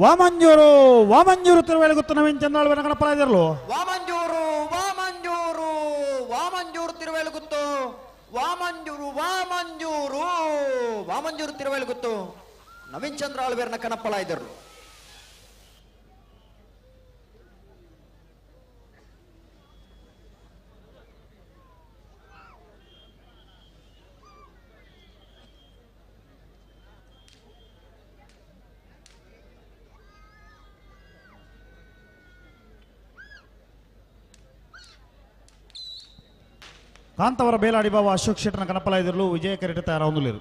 [SPEAKER 19] ವಾಮಂಜೂರು ವಾಮಂಜೂರು ತಿರುವೇಲು ಗೊತ್ತು ನವೀನ್ ಚಂದ್ರ ಆಳ್ವರ್ನ ಕಣಪಲ ಎದುರು.
[SPEAKER 8] ವಾಮಂಜೂರು ವಾಮಂಜೂರು ವಾಮಂಜೂರು ತಿರುವೇಲು ಗೊತ್ತು ವಾಮಂಜೂರು ವಾಮಂಜೂರು ವಾಮಂಜೂರು ತಿರುವೇಲು ಗೊತ್ತು ನವೀನ್ ಚಂದ್ರ ಆಳ್ವೇರ್ನ ಕಣಪಲ ಎದುರು.
[SPEAKER 19] ಕಾಂತವರ ಬೇಲಾಡಿ ಬಾಬಾ ಅಶೋಕ್ ಶೆಟ್ಟನ ಕಣಪಲ ಎದುರು ವಿಜಯ ಕರಿಟ ತಯಾರಾವುಂದುಲೇರು.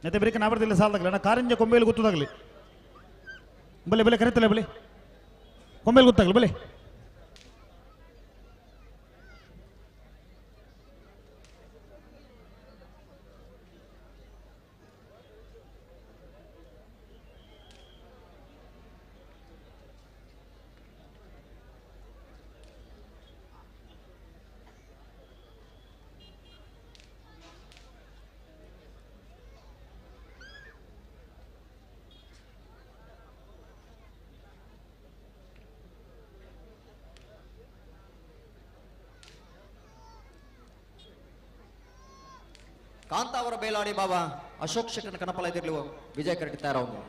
[SPEAKER 19] ನೆತೆ ಬರೀಕ ನಾವರದಿಲ್ಲ ಸಾಲದಾಗಲಿ ಅಣ್ಣ ಕಾರಂಜ ಕೊಂಬೇಲು ಗೊತ್ತದಾಗಲಿ ಬಲೆ ಬಲೆ ಕರಿತಲೆ ಬಲೆ ಕೊಂಬೇಲು ಗೊತ್ತಾಗಲಿ ಬಲೆ.
[SPEAKER 8] ಕಾಂತಾವರ ಬೇಲಾಡಿ ಬಾಬಾ ಅಶೋಕ್ ಶೆಟ್ಟನ ಕಣಪಲ ಎದುರು ವಿಜಯ ಕರಟಿ ತಯಾರಾവുಂದರು.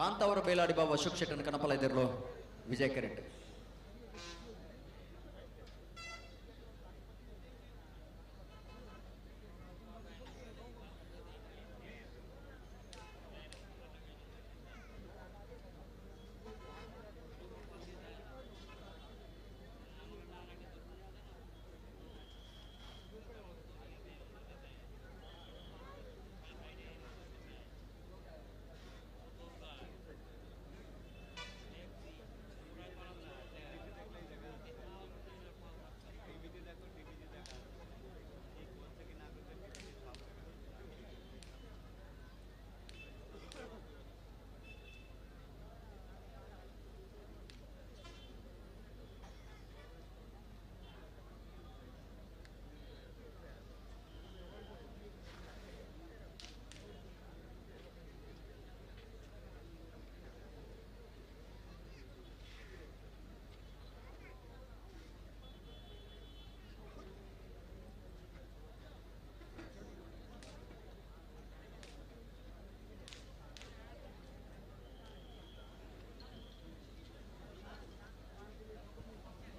[SPEAKER 8] ಕಾಂತಾವರ ಬೇಲಾಡಿ ಬಾಬು ಅಶೋಕ್ ಶೆಟ್ಟನ್ ಕನಪಲ ಇದ್ದಿರಲು ವಿಜಯ ಕರೆಟ್.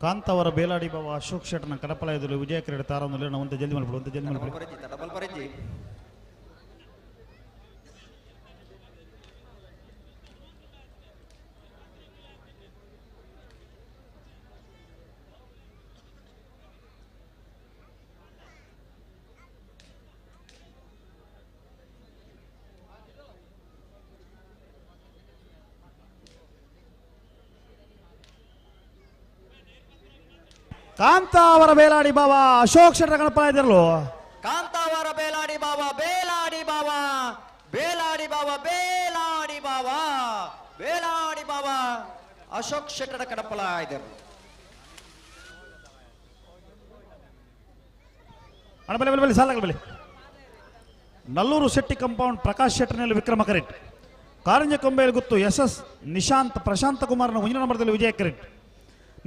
[SPEAKER 19] ಕಾಂತಾವರ ಬೇಲಾಡಿ ಬಾಬಾ ಅಶೋಕ್ ಶೆಟ್ಟನ ಕಡಪಲಯದಲ್ಲಿ ವಿಜಯ ಕ್ರೀಡೆ ತಾರೊಂದು ಒಂದು ಜಲ್ದಿ ಮಲ್ಪಡು, ಒಂದು ಜಲ್ದಿ ಮಲ್ಪಡು.
[SPEAKER 8] ಡಬಲ್ ಪರೆಜಿ
[SPEAKER 19] ಕಾಂತಾವರ ಬೇಲಾಡಿ ಬಾಬಾ ಅಶೋಕ್ ಶೆಟ್ಟರ ಕಣಪಲಯದಲ್ಲೂ
[SPEAKER 8] ಕಾಂತಾವರ ಬೇಲಾಡಿ ಬಾಬಾ ಬೇಲಾಡಿ ಬಾಬಾ ಬೇಲಾಡಿ ಬಾಬಾ ಬೇಲಾಡಿ ಬಾಬಾ ಬೇಲಾಡಿ ಬಾಬಾ ಅಶೋಕ್ ಶೆಟ್ಟರ ಕಡಪಲ ಇದ್ದರು.
[SPEAKER 19] ಅಣ್ಣ ಬಲೆ ಬಲೆ ಬಲೆ ಸಾಲಾಗಲಿ ಬಲೆ. ನಲ್ಲೂರು ಶೆಟ್ಟಿ ಕಂಪೌಂಡ್ ಪ್ರಕಾಶ್ ಶೆಟ್ಟರ್ನಲ್ಲಿ ವಿಕ್ರಮ ಕರೆಟ್. ಕಾರಂಜ ಕೊಂಬೆಯಲ್ಲಿ ಗುತ್ತು ಎಸ್ ಎಸ್ ನಿಶಾಂತ್ ಪ್ರಶಾಂತ ಕುಮಾರ್ನ ಮುಂದಿನ ನಂಬರ್ದಲ್ಲಿ ವಿಜಯ ಕರೆಟ್.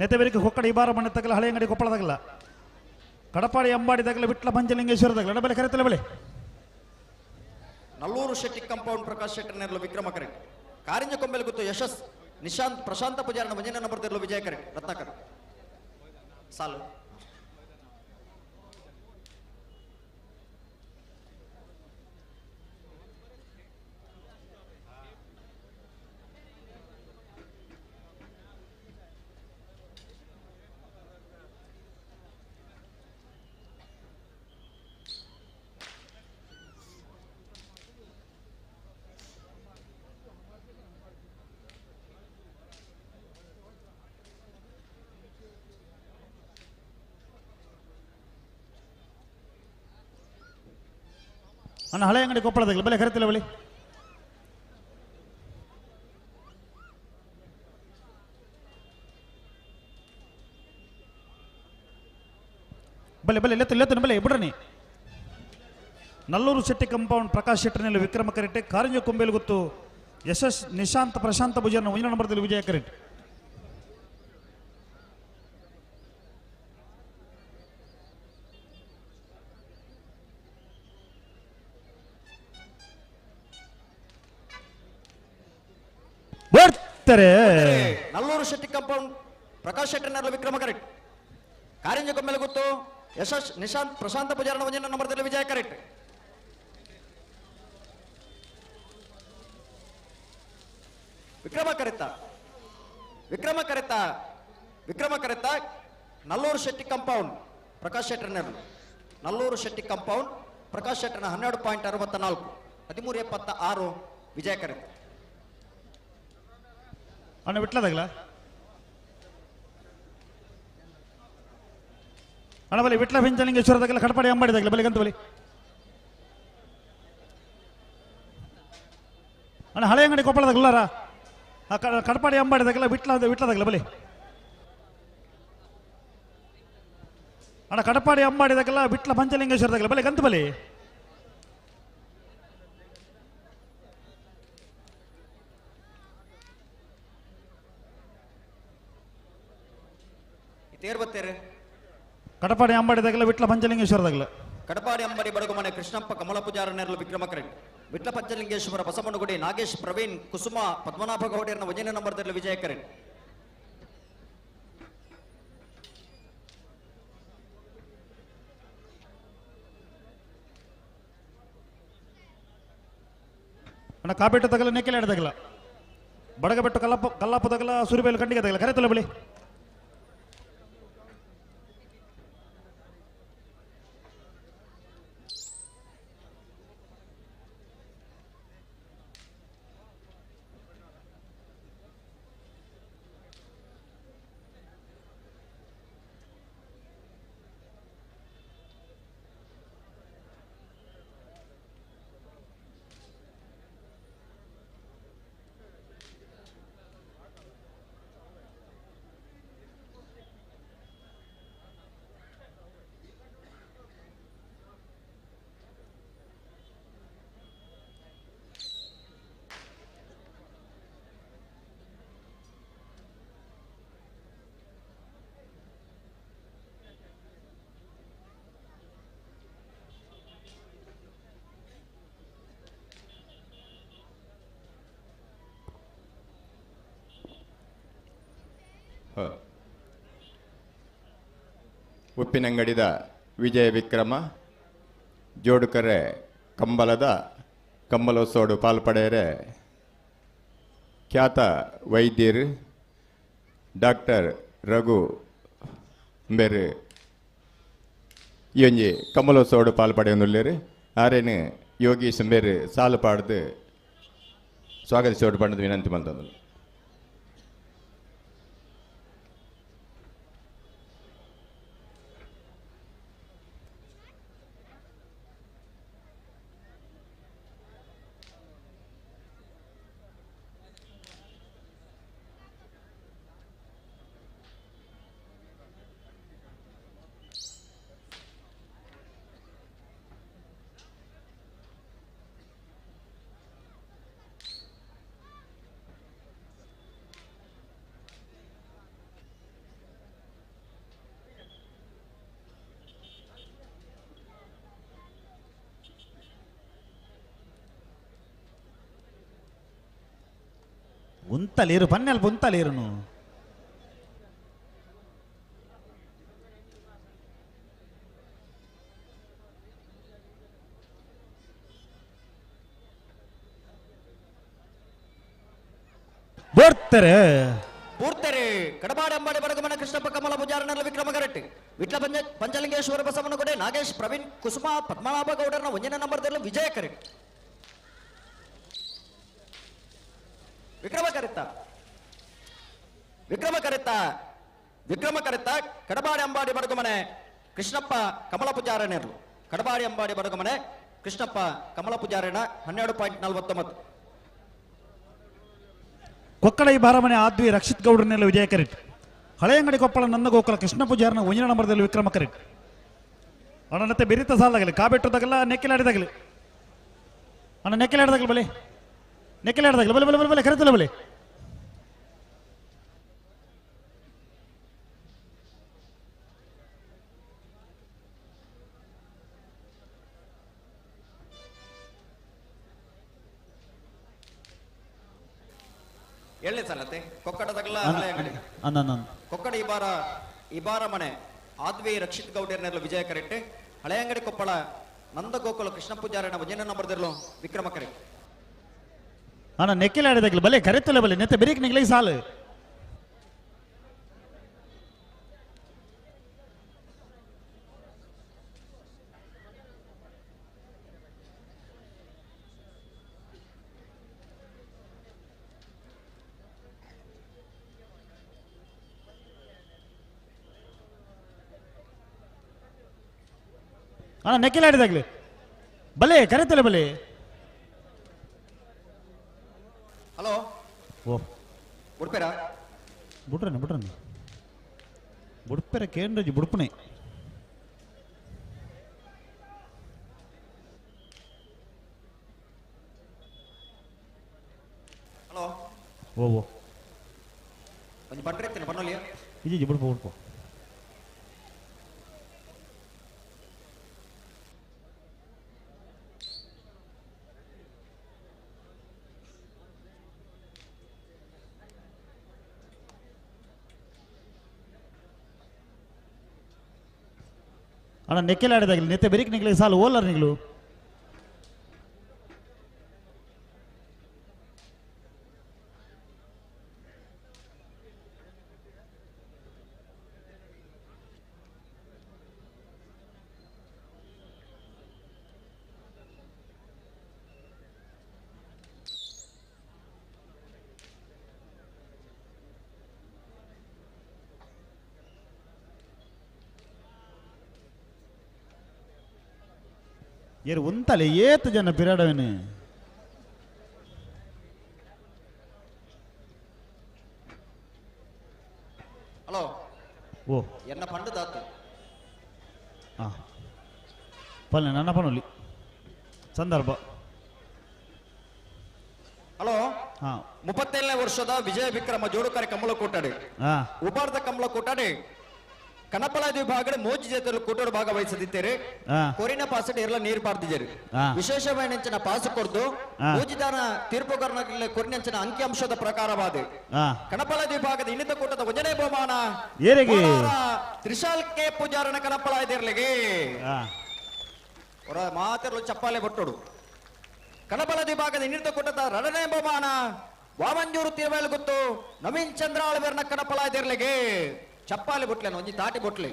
[SPEAKER 19] ನೆತೆಬೇರಿಕೆ ಕೊಕ್ಕಡ ಇಬಾರ ಮಣ್ಣೆ ತಗಲ ಹಳೆಯಂಗಡಿ ಕೊಪ್ಪಳ ತಗಲ ಕಡಪಾಡಿ ಅಂಬಾಡಿ ತಗಲ ವಿಟ್ಲ ಪಂಚಲಿಂಗೇಶ್ವರ ತಗಲ ಎಡಬಲೆ ಕರೆತಲೆ ಬಲೆ.
[SPEAKER 8] ನಲ್ಲೂರು ಶೆಟ್ಟಿ ಕಂಪೌಂಡ್ ಪ್ರಕಾಶ್ ಶೆಟ್ಟರ್ನೆರಲು ವಿಕ್ರಮ ಕರೆಟ್. ಕಾರಿಂಜ ಕೊಂಬೆಲ್ ಗುತ್ತು ಯಶಸ್ ನಿಶಾಂತ್ ಪ್ರಶಾಂತ ಪೂಜಾರನ ಮುಂದಿನ ನಂಬರ್ದಿರಲು ವಿಜಯ ಕರೆಟ್. ರತ್ನಾಕರ್ ಸಾಲು.
[SPEAKER 19] ಅಣ್ಣ ಹಳೆ ಅಂಗಡಿ ಕೊಪ್ಪಳ ತಗಲ ಬಲೆ ಕರೆತಲೆ ಬಲಿ. ಬಲೆ ಬಲೆ ಲೆತ್ತು ಲೆತ್ತು ಬಲೆ ಬಿಡ್ರನಿ. ನಲ್ಲೂರು ಶೆಟ್ಟಿ ಕಂಪೌಂಡ್ ಪ್ರಕಾಶ್ ಶೆಟ್ಟರ್ನಲ್ಲಿ ವಿಕ್ರಮ ಕರೆಟೆ. ಕಾರಂಜ ಕೊಂಬೇಲು ಗುತ್ತು ಯಶಸ್ ನಿಶಾಂತ್ ಪ್ರಶಾಂತ ಭುಜನ ಮುಂದಿನ ನಂಬರ್ದಲ್ಲಿ ವಿಜಯ ಕರೆಟ್.
[SPEAKER 8] ನಲ್ಲೂರು ಶೆಟ್ಟಿ ಕಂಪೌಂಡ್ ಪ್ರಕಾಶ್ ಶೆಟ್ಟರ್ನಲ್ಲಿ ವಿಕ್ರಮ ಕರೆಕ್ಟ್. ಕಾರಿಂಜ ಕೊಂಬೆಲ್ ಗುತ್ತು ಯಶಸ್ ನಿಶಾಂತ್ ಪ್ರಶಾಂತ ಪೂಜಾರನ ಮುಂದಿನ ನಂಬರ್ದಲ್ಲಿ ವಿಜಯ ಕರೆಕ್ಟ್. ವಿಕ್ರಮ ಕರೆತ ವಿಕ್ರಮ ಕರೆತ ವಿಕ್ರಮ ಕರೆತ ನಲ್ಲೂರು ಶೆಟ್ಟಿ ಕಂಪೌಂಡ್ ಪ್ರಕಾಶ್ ಶೆಟ್ಟರ್ನಲ್ಲಿ ನಲ್ಲೂರು ಶೆಟ್ಟಿ ಕಂಪೌಂಡ್ ಪ್ರಕಾಶ್ ಶೆಟ್ಟರ್ನ 12.64 13.76 ವಿಜಯ ಕರೆತ.
[SPEAKER 19] ಅಣ್ಣ ವಿಟ್ಲದಾಗಲ ಅಣ್ಣ ಬಲಿ ವಿಟ್ಲ ಪಂಚಲಿಂಗೇಶ್ವರದಾಗಲ ಕಡಪಾಡಿ ಅಂಬಾಡಿದಾಗಲ ಬಲಿ ಗಂತ ಬಲಿ. ಅಣ್ಣ ಹಳೆ ಅಂಗಡಿ ಕೊಪ್ಪಳದಾಗಲ್ಲಾರ ಕಡಪಾಡಿ ಅಂಬಾಡಿದಾಗಲ ವಿಟ್ಲ ವಿಟ್ಲದಾಗಲ ಬಲಿ. ಅಣ್ಣ ಕಡಪಾಡಿ ಅಂಬಾಡಿದಾಗಲ ವಿಟ್ಲ ಪಂಚಲಿಂಗೇಶ್ವರದಾಗಲ ಬಲಿ ಗಂತ ಬಲಿ. ಕಡಪಾಡಿ ಅಂಬಾಡಿ ತಗಲ ವಿಟ್ಲ ಪಂಚಲಿಂಗೇಶ್ವರ ತಗಲ
[SPEAKER 8] ಕಡಪಾಡಿ ಅಂಬಾಡಿ ಬಡಗುಮನೆ ಕೃಷ್ಣಪ್ಪ ಕಮಲ ಪೂಜಾರ ನೆರಳು ವಿಕ್ರಮ ಕರೆಕ್ಟ್. ವಿಟ್ಲ ಪಂಚಲಿಂಗೇಶ್ವರ ಬಸವನಗುಡಿ ನಾಗೇಶ್ ಪ್ರವೀಣ್ ಕುಸುಮ ಪದ್ಮನಾಭ ಗೌಡರನ ಒಂಜನೇ ನಂಬರ್ದಲ್ಲಿ ವಿಜಯ ಕರೆಟ್.
[SPEAKER 19] ಅಣ್ಣ ಕಾಪೆಟ್ಟು ತಗಲ ನೆಕ್ಕೆಲಾಡ ತಗಲ ಬಡಗಬೆಟ್ಟು ಕಲ್ಲಪ್ಪ ಕಲ್ಲಪ್ಪ ತಗಲ ಸುರಿಬೇಲು ಖಂಡಿಗೆ ತಗಲ ಕರೆತಲ್ಲ ಬಳಿ.
[SPEAKER 9] ಉಪ್ಪಿನಂಗಡಿದ ವಿಜಯ ವಿಕ್ರಮ ಜೋಡುಕರೆ ಕಂಬಲದ ಕಂಬಲೋತ್ಸವಡು ಪಾಲ್ಪಡೆಯರೆ ಖ್ಯಾತ ವೈದ್ಯರು ಡಾಕ್ಟರ್ ರಘು ಬೇರು ಈ ಒಂಜಿ ಕಂಬಲೋತ್ಸವಡು ಪಾಲ್ಪಡೆಯೊಂದುಲ್ಲೇರು. ಆರೇನು ಯೋಗೀಶ್ ಬೇರು ಸಾಲು ಪಾಡ್ದು ಸ್ವಾಗತಿಸೋಡು ಪಂಡದು ವಿನಂತಿ ಮಲ್ತಂದು.
[SPEAKER 19] ಉಂತಲೇರು ಪನ್ನೆಲ್ಪ ಉಂತಲೇರುನು. ಬೋರ್ತಾರೆ
[SPEAKER 8] ಪೂರ್ತೆರೆ ಕಡಬಾಡ ಅಂಬಾಡಿ ಬಡಗಮನ ಕೃಷ್ಣಪ್ಪ ಕಮಲ ಪೂಜಾರನಲ್ಲ ವಿಕ್ರಮ ಗರಟ್ಟಿ ವಿಟ್ಲ ಪಂಚಲಿಂಗೇಶ್ವರ ಬಸವನಗುಡೆ ನಾಗೇಶ್ ಪ್ರವೀಣ್ ಕುಸುಮ ಪದ್ಮನಾಭ ಗೌಡರನ ಒಂದನೇ ನಂಬರ್ದಲ್ಲಿ ವಿಜಯ ಕರೆಟ್. ವಿಕ್ರಮ ಕರೆತ್ತ ವಿಕ್ರಮ ಕರೆತ್ತ ವಿಕ್ರಮ ಕರೆತ್ತ ಕಡಬಾಡಿ ಅಂಬಾಡಿ ಬಡಗುಮನೆ ಕೃಷ್ಣಪ್ಪ ಕಮಲ ಪೂಜಾರನೇರ್ಲು. ಕಡಬಾಡಿ ಅಂಬಾಡಿ ಬಡಗುಮನೆ ಕೃಷ್ಣಪ್ಪ ಕಮಲ ಪೂಜಾರನ 12.49.
[SPEAKER 19] ಕೊಕ್ಕಡ ಈ ಬಾರಮನೆ ಆದ್ವಿ ರಕ್ಷಿತ್ ಗೌಡರನೆಲ್ಲ ವಿಜಯ ಕರೆಟ್. ಹಳೆಯಂಗಡಿ ಕೊಪ್ಪಳ ನಂದಗೋಕುಲ ಕೃಷ್ಣ ಪೂಜಾರನ ಒಂದನೇ ನಂಬರ್ದಲ್ಲಿ ವಿಕ್ರಮ ಕರೆಟ್. ಅಣ್ಣನತ್ತೆ ಬೆರಿತ ಸಾಲಾಗಲಿ ಕಾಬೆಟ್ಟು ತಗಲ್ಲ ನೆಕ್ಕೆಲಾಡಿದಾಗಲಿ ಅಣ್ಣ ನೆಕ್ಕೆಲಾಡಿದಾಗಲಿ ಬಲೆ ನೆಕ್ಕೆಲಾಡಿದಾಗಲಿ ಬಲೆ ಬಲೆ ಬಲೆ ಬಲೆ ಕರೆತಲ್ಲ ಬಲೆ.
[SPEAKER 8] ಏಳನೇ ಸಲತೆ ಕೊಕ್ಕಡ ತಗಲ ಹಳೆಯಂಗಡಿ ಕೊಕ್ಕಡ ಇಬಾರ ಮನೆ ಆದ್ವಿ ರಕ್ಷಿತ್ ಗೌಡರನೆಲ್ಲ ವಿಜಯ ಕರೆಕ್ಟ್. ಹಳೆಯಂಗಡಿ ಕೊಪ್ಪಳ ನಂದಗೋಕುಲ ಕೃಷ್ಣ ಪೂಜಾರನ ಒಂದನೇ ನಂಬರ್ದಿರಲು ವಿಕ್ರಮ ಕರೆಕ್ಟ್.
[SPEAKER 19] ಅಣ್ಣ ನೆಕ್ಕೆಲಾಡಿದಾಗಲಿ ಬಲೆ ಕರೆತಲ್ಲ ಬಲೆ ನೆತ್ತೆ ಬೆರಿಕ್ ನಿಗ್ಲಿ ಸಾಲು. ಅಣ್ಣ ನೆಕ್ಕೆಲಾಡಿದಾಗಲಿ ಬಲೆ ಕರೆತಲ್ಲ ಬಲೆ.
[SPEAKER 8] ಹಲೋ
[SPEAKER 19] ಓ
[SPEAKER 8] ಬುಡ್ಪೇರ
[SPEAKER 19] ಬುಡ್ರನೆ ಬುಡ್ರನೆ ಬುಡ್ಪೇರ ಕೇಂದ್ರಜಿ ಬುಡ್ಪನೆ.
[SPEAKER 8] ಹಲೋ
[SPEAKER 19] ಓ ಓ
[SPEAKER 8] ಒಂಜಿ ಬಂಟ್ರೆ ಇತ್ತಿನ ಬನ್ನೊಲಿ
[SPEAKER 19] ಇಜಿ ಬುಡ್ಪ ಬುಡ್ಪ. ಅಣ್ಣ ನೆಕ್ಕೆಲಾಡಿದಾಗಲಿ ನೆತ್ತೆ ಬೆರಿಕ್ ನಿಗ್ಲಿ ಸಾಲು ಓಲರ್ ನಿಗ್ಲು ಏರು ಉಂತಲೆ ಏತ್ ಜನ ಪಿರಾಡವೇನು
[SPEAKER 8] ಹಲೋ
[SPEAKER 19] ಓ
[SPEAKER 8] ಎನ್ನ ಪಂಡು ದಾತು
[SPEAKER 19] ಹಾಂ ಪಲ್ಲೆ ನನ್ನ ಪನೊಲಿ ಸಂದರ್ಭ
[SPEAKER 8] ಹಲೋ
[SPEAKER 19] ಹಾಂ
[SPEAKER 8] 37ನೇ ವರ್ಷದ ವಿಜಯ ವಿಕ್ರಮ ಜೋಡುಕರೆ ಕಮಲ ಕೂಟಾಡಿ
[SPEAKER 19] ಹಾಂ
[SPEAKER 8] ಉಪಾರ್ಧ ಕಮಲ ಕೂಟಾಡಿ ಕನಪಲಾದಿ ವಿಭಾಗದ ಮೋಜಿ ಜೇತರು ಕೂಟೋಡು ಭಾಗವಹಿಸದಿದ್ದೇರೆ ಕೊರಿನ ಪಾಸಟ್ ಇರಲ ನೀರು ಪಾರ್ದಿದ್ದೇರು ವಿಶೇಷವಾದ ಪಾಸು ಕೊಡ್ದು ಮೋಜಿದಾನ ತೀರ್ಪುಗಾರನ ಕೊರಿನಂಚಿನ ಅಂಕಿಅಂಶದ ಪ್ರಕಾರವಾದ ಕನಪಲಾದಿ ವಿಭಾಗದ ಇನ್ನಿತ ಕೂಟದ ಒಂದನೇ ಬಹುಮಾನ ತ್ರಿಶಾಲ್ ಕೆ ಪೂಜಾರನ ಕನಪಲಾದಿರ್ಲಿಗೆ ಅವರ ಮಾತಿರಲು ಚಪ್ಪಾಲೆ ಬಟ್ಟೋಡು. ಕನಪಲಾದಿ ವಿಭಾಗದ ಇನ್ನಿತ ಕೂಟದ ಎರಡನೇ ಬಹುಮಾನ ವಾಮಂಜೂರು ತಿರುವೇಲು ಗೊತ್ತು ನವೀನ್ ಚಂದ್ರ ಆಳ್ವೇರ್ನ ಕನಪಲಾದಿರ್ಲಿಗೆ ಚಪ್ಪಾಲೆ ಬೊಟ್ಲೇನು ಒಂಜಿ ತಾಟಿ ಬೊಟ್ಲೆ.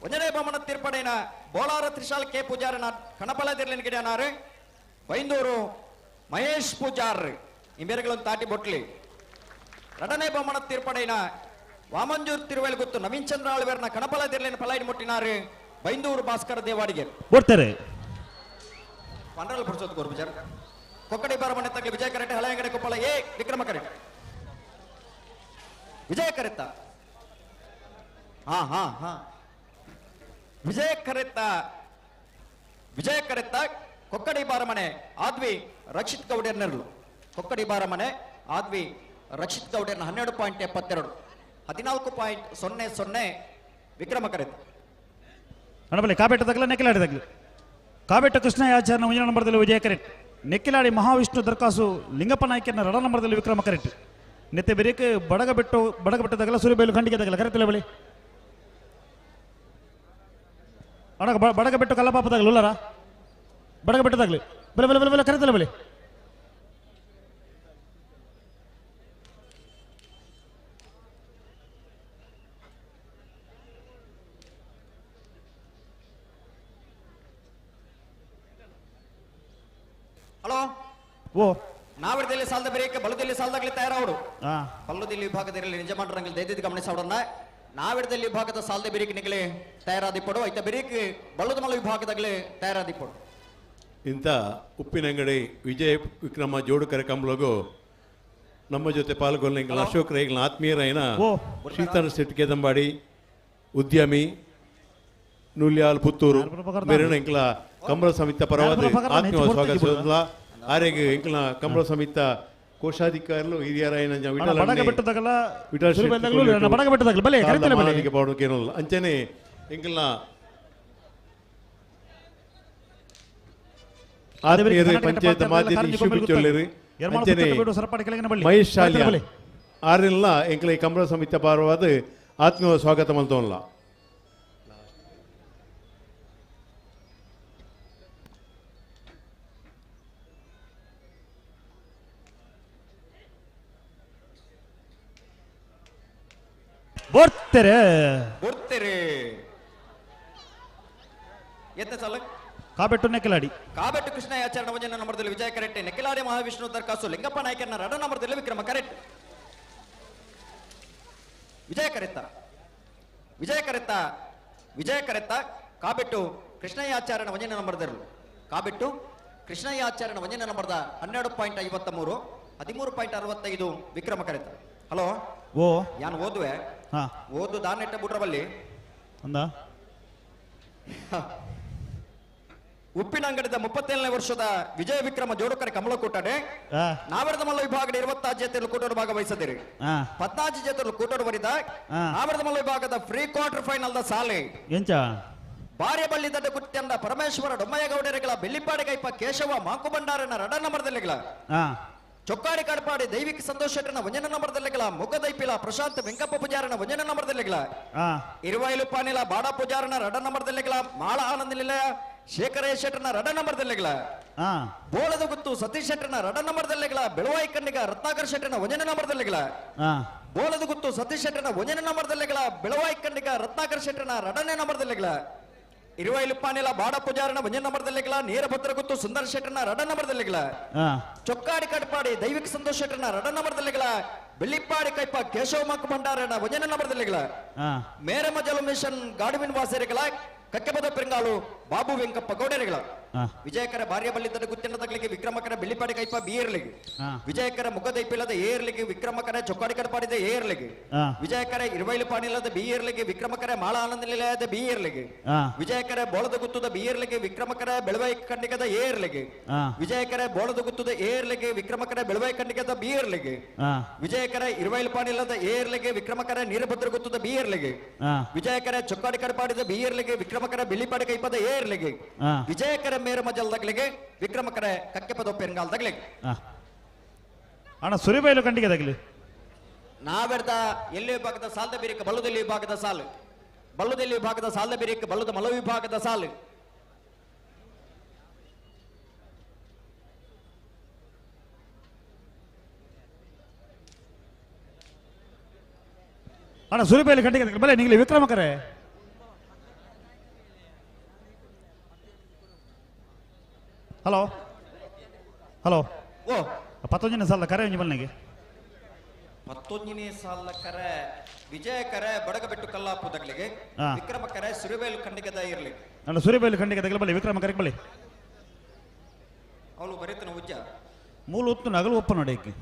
[SPEAKER 8] ಒಂಜನೇ ಬಹುಮಾನ ತೀರ್ಪಡೇನ ಬೋಳಾರ ತ್ರಿಶಾಲ್ ಕೆ ಪೂಜಾರನ ಕಣಪಲದಿರ್ಲಿನ ಗಿಡನಾರು ಬೈಂದೂರು ಮಹೇಶ್ ಪೂಜಾರ್ ಈ ಮೇರೆಗಳೊಂದು ತಾಟಿ ಬೊಟ್ಲಿ. ಎರಡನೇ ಬಹುಮಾನ ತೀರ್ಪಡೇನ ವಾಮಂಜೂರು ತಿರುವೇಲು ಗೊತ್ತು ನವೀನ್ ಚಂದ್ರ ಆಳ್ವೇರ್ನ ಕಣಪಲದಿರ್ಲಿನ ಪಲೈಡ್ ಮುಟ್ಟಿನಾರು ಬೈಂದೂರು ಭಾಸ್ಕರ ದೇವಾಡಿಗೆ
[SPEAKER 19] ಕೊಡ್ತಾರೆ
[SPEAKER 8] ಪಂಡ್ರಲ್ ಪುರ್ಸೋತ್ ಕೋರು ಪೂಜಾರ್. ಕೊಕ್ಕಡಿ ಬಾರಮನೆ ತಗ್ಲಿ ವಿಜಯ ಕರೆಟ್ ಹಳೆಯಂಗಡಿ ಕೊಪ್ಪಳ ಎ ವಿಕ್ರಮ ಕರೆಟ್ ವಿಜಯ ಕರೆತ್ತ ಹಾ ಹಾ ಹಾ ವಿಜಯ ಕರೆತ್ತ ವಿಜಯ ಕರೆತ್ತ ಕೊಕ್ಕಡಿ ಬಾರಮನೆ ಆದ್ವಿ ರಕ್ಷಿತ್ ಗೌಡರ್ನರ್ಲು ಕೊಕ್ಕಡಿ ಬಾರಮನೆ ಆದ್ವಿ ರಕ್ಷಿತ್ ಗೌಡರ್ನ 12.72 14.00 ವಿಕ್ರಮ ಕರೆತ್ತ.
[SPEAKER 19] ಅಣ್ಣಬಲ್ಲಿ ಕಾಬೆಟ್ಟ ತಗಲ ನೆಕ್ಕಿಲಾಡಿ ತಗಲಿ ಕಾಬೆಟ್ಟ ಕೃಷ್ಣ ಆಚಾರ್ಯನ ಮುಂದಿನ ನಂಬರ್ದಲ್ಲಿ ವಿಜಯ ಕರೆಟ್ ನೆಕ್ಕಿಲಾಡಿ ಮಹಾವಿಷ್ಣು ದರ್ಕಾಸು ಲಿಂಗಪ್ಪ ನಾಯ್ಕನ ರಡ ನಂಬರ್ದಲ್ಲಿ ವಿಕ್ರಮ ಕರೆಟ್ ನೆತ್ತೆ ಬೆರಿಕ್ ಬಡಗ ಬೆಟ್ಟು ಬಡಗ ಬೆಟ್ಟ ತಗಲ ಸೂರ್ಯಬೈಲು ಖಂಡಿಗೆ ತಗಲ ಕರೆತಲೆ ಬಳಿ ಅಡಗ ಬಡಗ ಬೆಟ್ಟು ಕಲ್ಲಪಾಪ ತಗಲು ಉಲ್ಲರ ಬಡಗ ಬೆಟ್ಟು ತಗಲಿ ಬೆಲೆ ಬೆಲೆ ಬೆಲೆ ಬೆಲೆ ಕರೆತಲೆ ಬಳಿ
[SPEAKER 8] ಹಲೋ
[SPEAKER 19] ಓ
[SPEAKER 8] ನಾವಿಡದಲ್ಲಿ ಸಾಲದ ಬೇರೆ ಬಲದಲ್ಲಿ ಸಾಲದಾಗಲಿ ತಯಾರಾವಡು ಬಲ್ಲದಲ್ಲಿ ವಿಭಾಗದಲ್ಲಿ ನಿಜ ಮಾಡ್ರಂಗಿಲ್ಲ ದಯದಿದ್ದು ಗಮನಿಸೋಡನ್ನ ನಾವಿಡದಲ್ಲಿ ವಿಭಾಗದ ಸಾಲದ ಬೇರಿಕೆ ನಿಗಲಿ ತಯಾರಾದಿಪ್ಪಡು ಐತ ಬೇರಿಕ್ ಬಲ್ಲದ ಮಲ ವಿಭಾಗದಾಗಲಿ ತಯಾರಾದಿಪ್ಪಡು.
[SPEAKER 11] ಇಂಥ ಉಪ್ಪಿನಂಗಡಿ ವಿಜಯ ವಿಕ್ರಮ ಜೋಡುಕರೆ ಕಂಬಳಗು ನಮ್ಮ ಜೊತೆ ಪಾಲ್ಗೊಳ್ಳ ಅಶೋಕ್ ರೈಗಳ ಆತ್ಮೀಯರೈನ ಶ್ರೀತನ ಶೆಟ್ಟಿ ಕೆದಂಬಾಡಿ ಉದ್ಯಮಿ ನೂಲ್ಯಾಲ್ ಪುತ್ತೂರು ಮೇರಿನ ಇಂಕ್ಲ ಕಂಬಳ ಸಮಿತ ಪರವಾದ ಆತ್ಮೀಯ ಸ್ವಾಗತ. ಆರೆಗ್ ಇಂಕ್ಲ ಕಂಬಳ ಸಮಿತ ಕೋಶಾಧಿಕಾರಿಲು ಹಿರಿಯರಾಯನ ಅಂಚನೆ ಇಂಕ್ಲ ಆತ್ಮೀಯರು ಪಂಚಾಯತ್ ಮಾಧ್ಯಮ ಅಂಚನೆ ಮಹೇಶ್ ಶಾಲಿಯ ಆರಿಲ್ಲ ಎಂಕ್ಲ ಈ ಕಂಬಳ ಸಮಿತ ಪರವಾದ ಆತ್ಮೀಯ ಸ್ವಾಗತ ಮಲ್ತೋನ್ಲ.
[SPEAKER 19] ಬರ್ತಾರೆ
[SPEAKER 8] ಬರ್ತಾರೆ ಎತ್ತ ಸಲ
[SPEAKER 19] ಕಾಬೆಟ್ಟು ನೆಕ್ಕಿಲಾಡಿ
[SPEAKER 8] ಕಾಬೆಟ್ಟು ಕೃಷ್ಣ ಆಚರಣ ಒಂಜನ ನಂಬರ್ದಲ್ಲಿ ವಿಜಯ ಕರೆಕ್ಟ್ ನೆಕ್ಕಿಲಾಡಿ ಮಹಾವಿಷ್ಣು ದರ್ಕಾಸು ಲಿಂಗಪ್ಪ ನಾಯಕನ ರಡ ನಂಬರ್ದಲ್ಲಿ ವಿಕ್ರಮ ಕರೆಕ್ಟ್ ವಿಜಯ ಕರೆತ್ತ ವಿಜಯ ಕರೆತ್ತ ವಿಜಯ ಕರೆತ್ತ ಕಾಬೆಟ್ಟು ಕೃಷ್ಣಯ್ಯಾಚಾರ್ಯನ ಒಂಜನ ನಂಬರ್ದರು ಕಾಬೆಟ್ಟು ಕೃಷ್ಣಯ್ಯಾಚಾರ್ಯನ ಒಂಜನ ನಂಬರ್ದ 12.53 13.65 ವಿಕ್ರಮ ಕರೆತ್ತ. ಹಲೋ
[SPEAKER 19] ಓ
[SPEAKER 8] ಯಾನ್ ಓದುವೆ ಓದು ದಾನೆಟ್ಟ ಬುಟ್ರಬಲ್ಲಿ
[SPEAKER 19] ಅಂದ
[SPEAKER 8] ಉಪ್ಪಿನಂಗಡಿದ 37ನೇ ವರ್ಷದ ವಿಜಯ ವಿಕ್ರಮ ಜೋಡುಕರೆ ಕಮಲಕೂಟಡೆ ನಾವರದ ಮಲ್ಲ ವಿಭಾಗದ 26 ಜೊತೆಯಲ್ಲಿ ಕೂಟೋಡು ಭಾಗವಹಿಸದಿರಿ 14 ಜೊತೆಯಲ್ಲಿ ಕೂಟೋಡು ಬರಿದ ನಾವರದ ಮಲ್ಲ ವಿಭಾಗದ ಫ್ರೀ ಕ್ವಾರ್ಟರ್ ಫೈನಲ್ the ಸಾಲೆ
[SPEAKER 19] ಎಂಚ
[SPEAKER 8] ಬಾರ್ಯಬಳ್ಳಿ ದಡ್ಡ ಕುತ್ತಿಯಂದ ಪರಮೇಶ್ವರ ಡೊಮ್ಮಯ್ಯಗೌಡರಿಗಳ ಬೆಳ್ಳಿಪಾಡಿ ಕೈಪ ಕೇಶವ ಮಾಂಕುಬಂಡಾರನ ರಡ ನಂಬರ್ದಲ್ಲಿಗಳ ಚೊಕ್ಕಾಡಿ ಕಡಪಾಡಿ ದೈವಿಕ ಸಂತೋಷ್ ಶೆಟ್ಟರ್ನ ಒಂಜನ ನಂಬರ್ದಲ್ಲಿಗಳ ಮುಗ್ಗದೈಪಿಲ ಪ್ರಶಾಂತ್ ವೆಂಕಪ್ಪ ಪೂಜಾರನ ಒಂಜನ ನಂಬರ್ದಲ್ಲಿಗಳ ಇರುವೈಲು ಪಾನಿಲ ಬಾಡ ಪೂಜಾರನ ರಡ ನಂಬರ್ದಲ್ಲಿಗಳ ಮಾಳ ಆನಂದ ನಿಲಯ ಶೇಖರ ಶೆಟ್ಟರ್ನ ರಡ ನಂಬರ್ದಲ್ಲಿಗಳ ಬೋಳದ ಗುತ್ತು ಸತೀಶ್ ಶೆಟ್ಟರ್ನ ರಡ ನಂಬರ್ದಲ್ಲಿಗಳ ಬೆಳವಾಯಿ ಕಣ್ಣಿಗ ರತ್ನಾಕರ್ ಶೆಟ್ಟರ್ನ ಒಂಜನ ನಂಬರ್ದಲ್ಲಿಗಳ ಬೋಳದ ಗುತ್ತು ಸತೀಶ್ ಶೆಟ್ಟರ್ನ ಒಂಜನ ನಂಬರ್ದಲ್ಲಿಗಳ ಬೆಳವಾಯಿ ಕಣ್ಣಿಗ ರತ್ನಾಕರ್ ಶೆಟ್ಟರ್ನ ರಡನೇ ನಂಬರ್ದಲ್ಲಿಗಳ ಇರುವೈಲು ಪಾನಿಲ ಬಾಡ ಪೂಜಾರನ ಒಂಜನ ನಂಬರ್ದಲ್ಲಿಗಳ ನೇರಭದ್ರ ಗುತ್ತು ಸುಂದರ ಶೆಟ್ಟರ್ನ ರಡ ನಂಬರ್ದಲ್ಲಿಗಳ ಚೊಕ್ಕಾಡಿ ಕಟ್ಪಾಡಿ ದೈವಿಕ ಸಂತೋಷ್ ಶೆಟ್ಟರ್ನ ರಡ ನಂಬರ್ದಲ್ಲಿಗಳ ಬೆಳ್ಳಿಪ್ಪಾಡಿ ಕೈಪ ಕೇಶವ ಮಕ್ಕ ಭಂಡಾರನ ಒಂಜನ ನಂಬರ್ದಲ್ಲಿಗಳ ಮೇರಮ ಜಲ ಮಿಷನ್ ಗಾಡುವಿನ ವಾಸರಿಗಳ ಕಕ್ಕೆಪದ ಪೆರಂಗಾಲು ಬಾಬು ವೆಂಕಪ್ಪ ಗೌಡರಿಗಳ ವಿಜಯಕರ ಭಾರ್ಯ ಬಲ್ಲಿದ್ದದ ಗುತ್ತಿನ ತಗಲಿಗೆ ವಿಕ್ರಮಕರ ಬೆಳ್ಳಿಪಾಡಿ ಕೈಪ ಬಿಯರ್ಲಿಗೆ ವಿಜಯಕರ ಮುಖದೈಪಿಲ್ಲದ ಏರ್ಲಿಗೆ ವಿಕ್ರಮಕರ ಚೊಕ್ಕಾಡಿ ಕಡಪಾಡಿದ ಏರ್ಲಿಗೆ ವಿಜಯಕರ ಇರುವೈಲು ಪಾಣಿಲ್ಲದ ಬಿಯರ್ಲಿಗೆ ವಿಕ್ರಮಕರ ಮಾಳ ಆನಂದ ನಿಲಯದ ಬಿಯರ್ಲಿಗೆ ವಿಜಯಕರ ಬೋಳದ ಗುತ್ತದ ಬಿಯರ್ಲಿಗೆ ವಿಕ್ರಮಕರ ಬೆಳವೈ ಖಂಡಿಗದ ಏರ್ಲಿಗೆ ವಿಜಯಕರ ಬೋಳದ ಗುತ್ತದ ಏರ್ಲಿಗೆ ವಿಕ್ರಮಕರ ಬೆಳವೈ ಖಂಡಿಗದ ಬಿಯರ್ಲಿಗೆ ವಿಜಯಕರ ಇರುವೈಲು ಪಾಣಿಲ್ಲದ ಏರ್ಲಿಗೆ ವಿಕ್ರಮಕರ ನೀರಭದ್ರ ಗುತ್ತದ ಬಿಯರ್ಲಿಗೆ ವಿಜಯಕರ ಚೊಕ್ಕಾಡಿ ಕಡಪಾಡಿದ ಬಿಯರ್ಲಿಗೆ ವಿಕ್ರಮಕರ ಬೆಳ್ಳಿಪಾಡಿ ಕೈಪದ ಏರ್ಲಿಗೆ ವಿಜಯಕರ ಮೇರ ಮಜಲ್ ತಗಲಿಗೆ ವಿಕ್ರಮಕರ ಕಕ್ಕೆಪದ ಪೆರಂಗಾಲ್ ತಗಲಿಗೆ.
[SPEAKER 19] ಅಣ್ಣ ಸುರಿಬೈಲು ಕಂಡಿಗೆ ತಗಲಿ.
[SPEAKER 8] ನಾವೆರ್ದ ಎಲ್ಲಿ ವಿಭಾಗದ ಸಾಲದ ಬೇರಿಕ ಬಲ್ಲದಲ್ಲಿ ವಿಭಾಗದ ಸಾಲು ಬಲ್ಲದಲ್ಲಿ ವಿಭಾಗದ ಸಾಲದ ಬೇರಿಕ ಬಲ್ಲದ ಮಲ ವಿಭಾಗದ ಸಾಲು
[SPEAKER 19] ಅಣ್ಣ ಸುರಿಬೈಲು ಕಂಡಿಗೆ ತಗಲಿ ಬಲೆ ನಿಂಗಲಿ ವಿಕ್ರಮಕರೇ. ಹಲೋ ಹಲೋ
[SPEAKER 8] ಓ
[SPEAKER 19] ಪತ್ತೊಂಜನೇ ಸಾಲ ಕರೆ ಒಂಜಿ ಬಲ್ನೆಗೆ
[SPEAKER 8] 19ನೇ ಸಾಲ ಕರೆ ವಿಜಯ ಕರೆ ಬಡಗಬೆಟ್ಟು ಕಲ್ಲಾಪು ತಗಲಿಗೆ ವಿಕ್ರಮ ಕರೆ ಸುರಿಬೈಲು ಖಂಡಿಗದ ಇರಲಿ.
[SPEAKER 19] ಅಣ್ಣ ಸುರಿಬೈಲು ಖಂಡಿಗ ತಗಲಿ ಬಲ್ಲಿ ವಿಕ್ರಮ ಕರೆಗೆ ಬಲ್ಲಿ.
[SPEAKER 8] ಅವಳು ಬರೀತನ ಉಜ್ಜ
[SPEAKER 19] ಮೂಲ ಉತ್ತು ನಗಲು ಒಪ್ಪ ನೋಡಕ್ಕೆ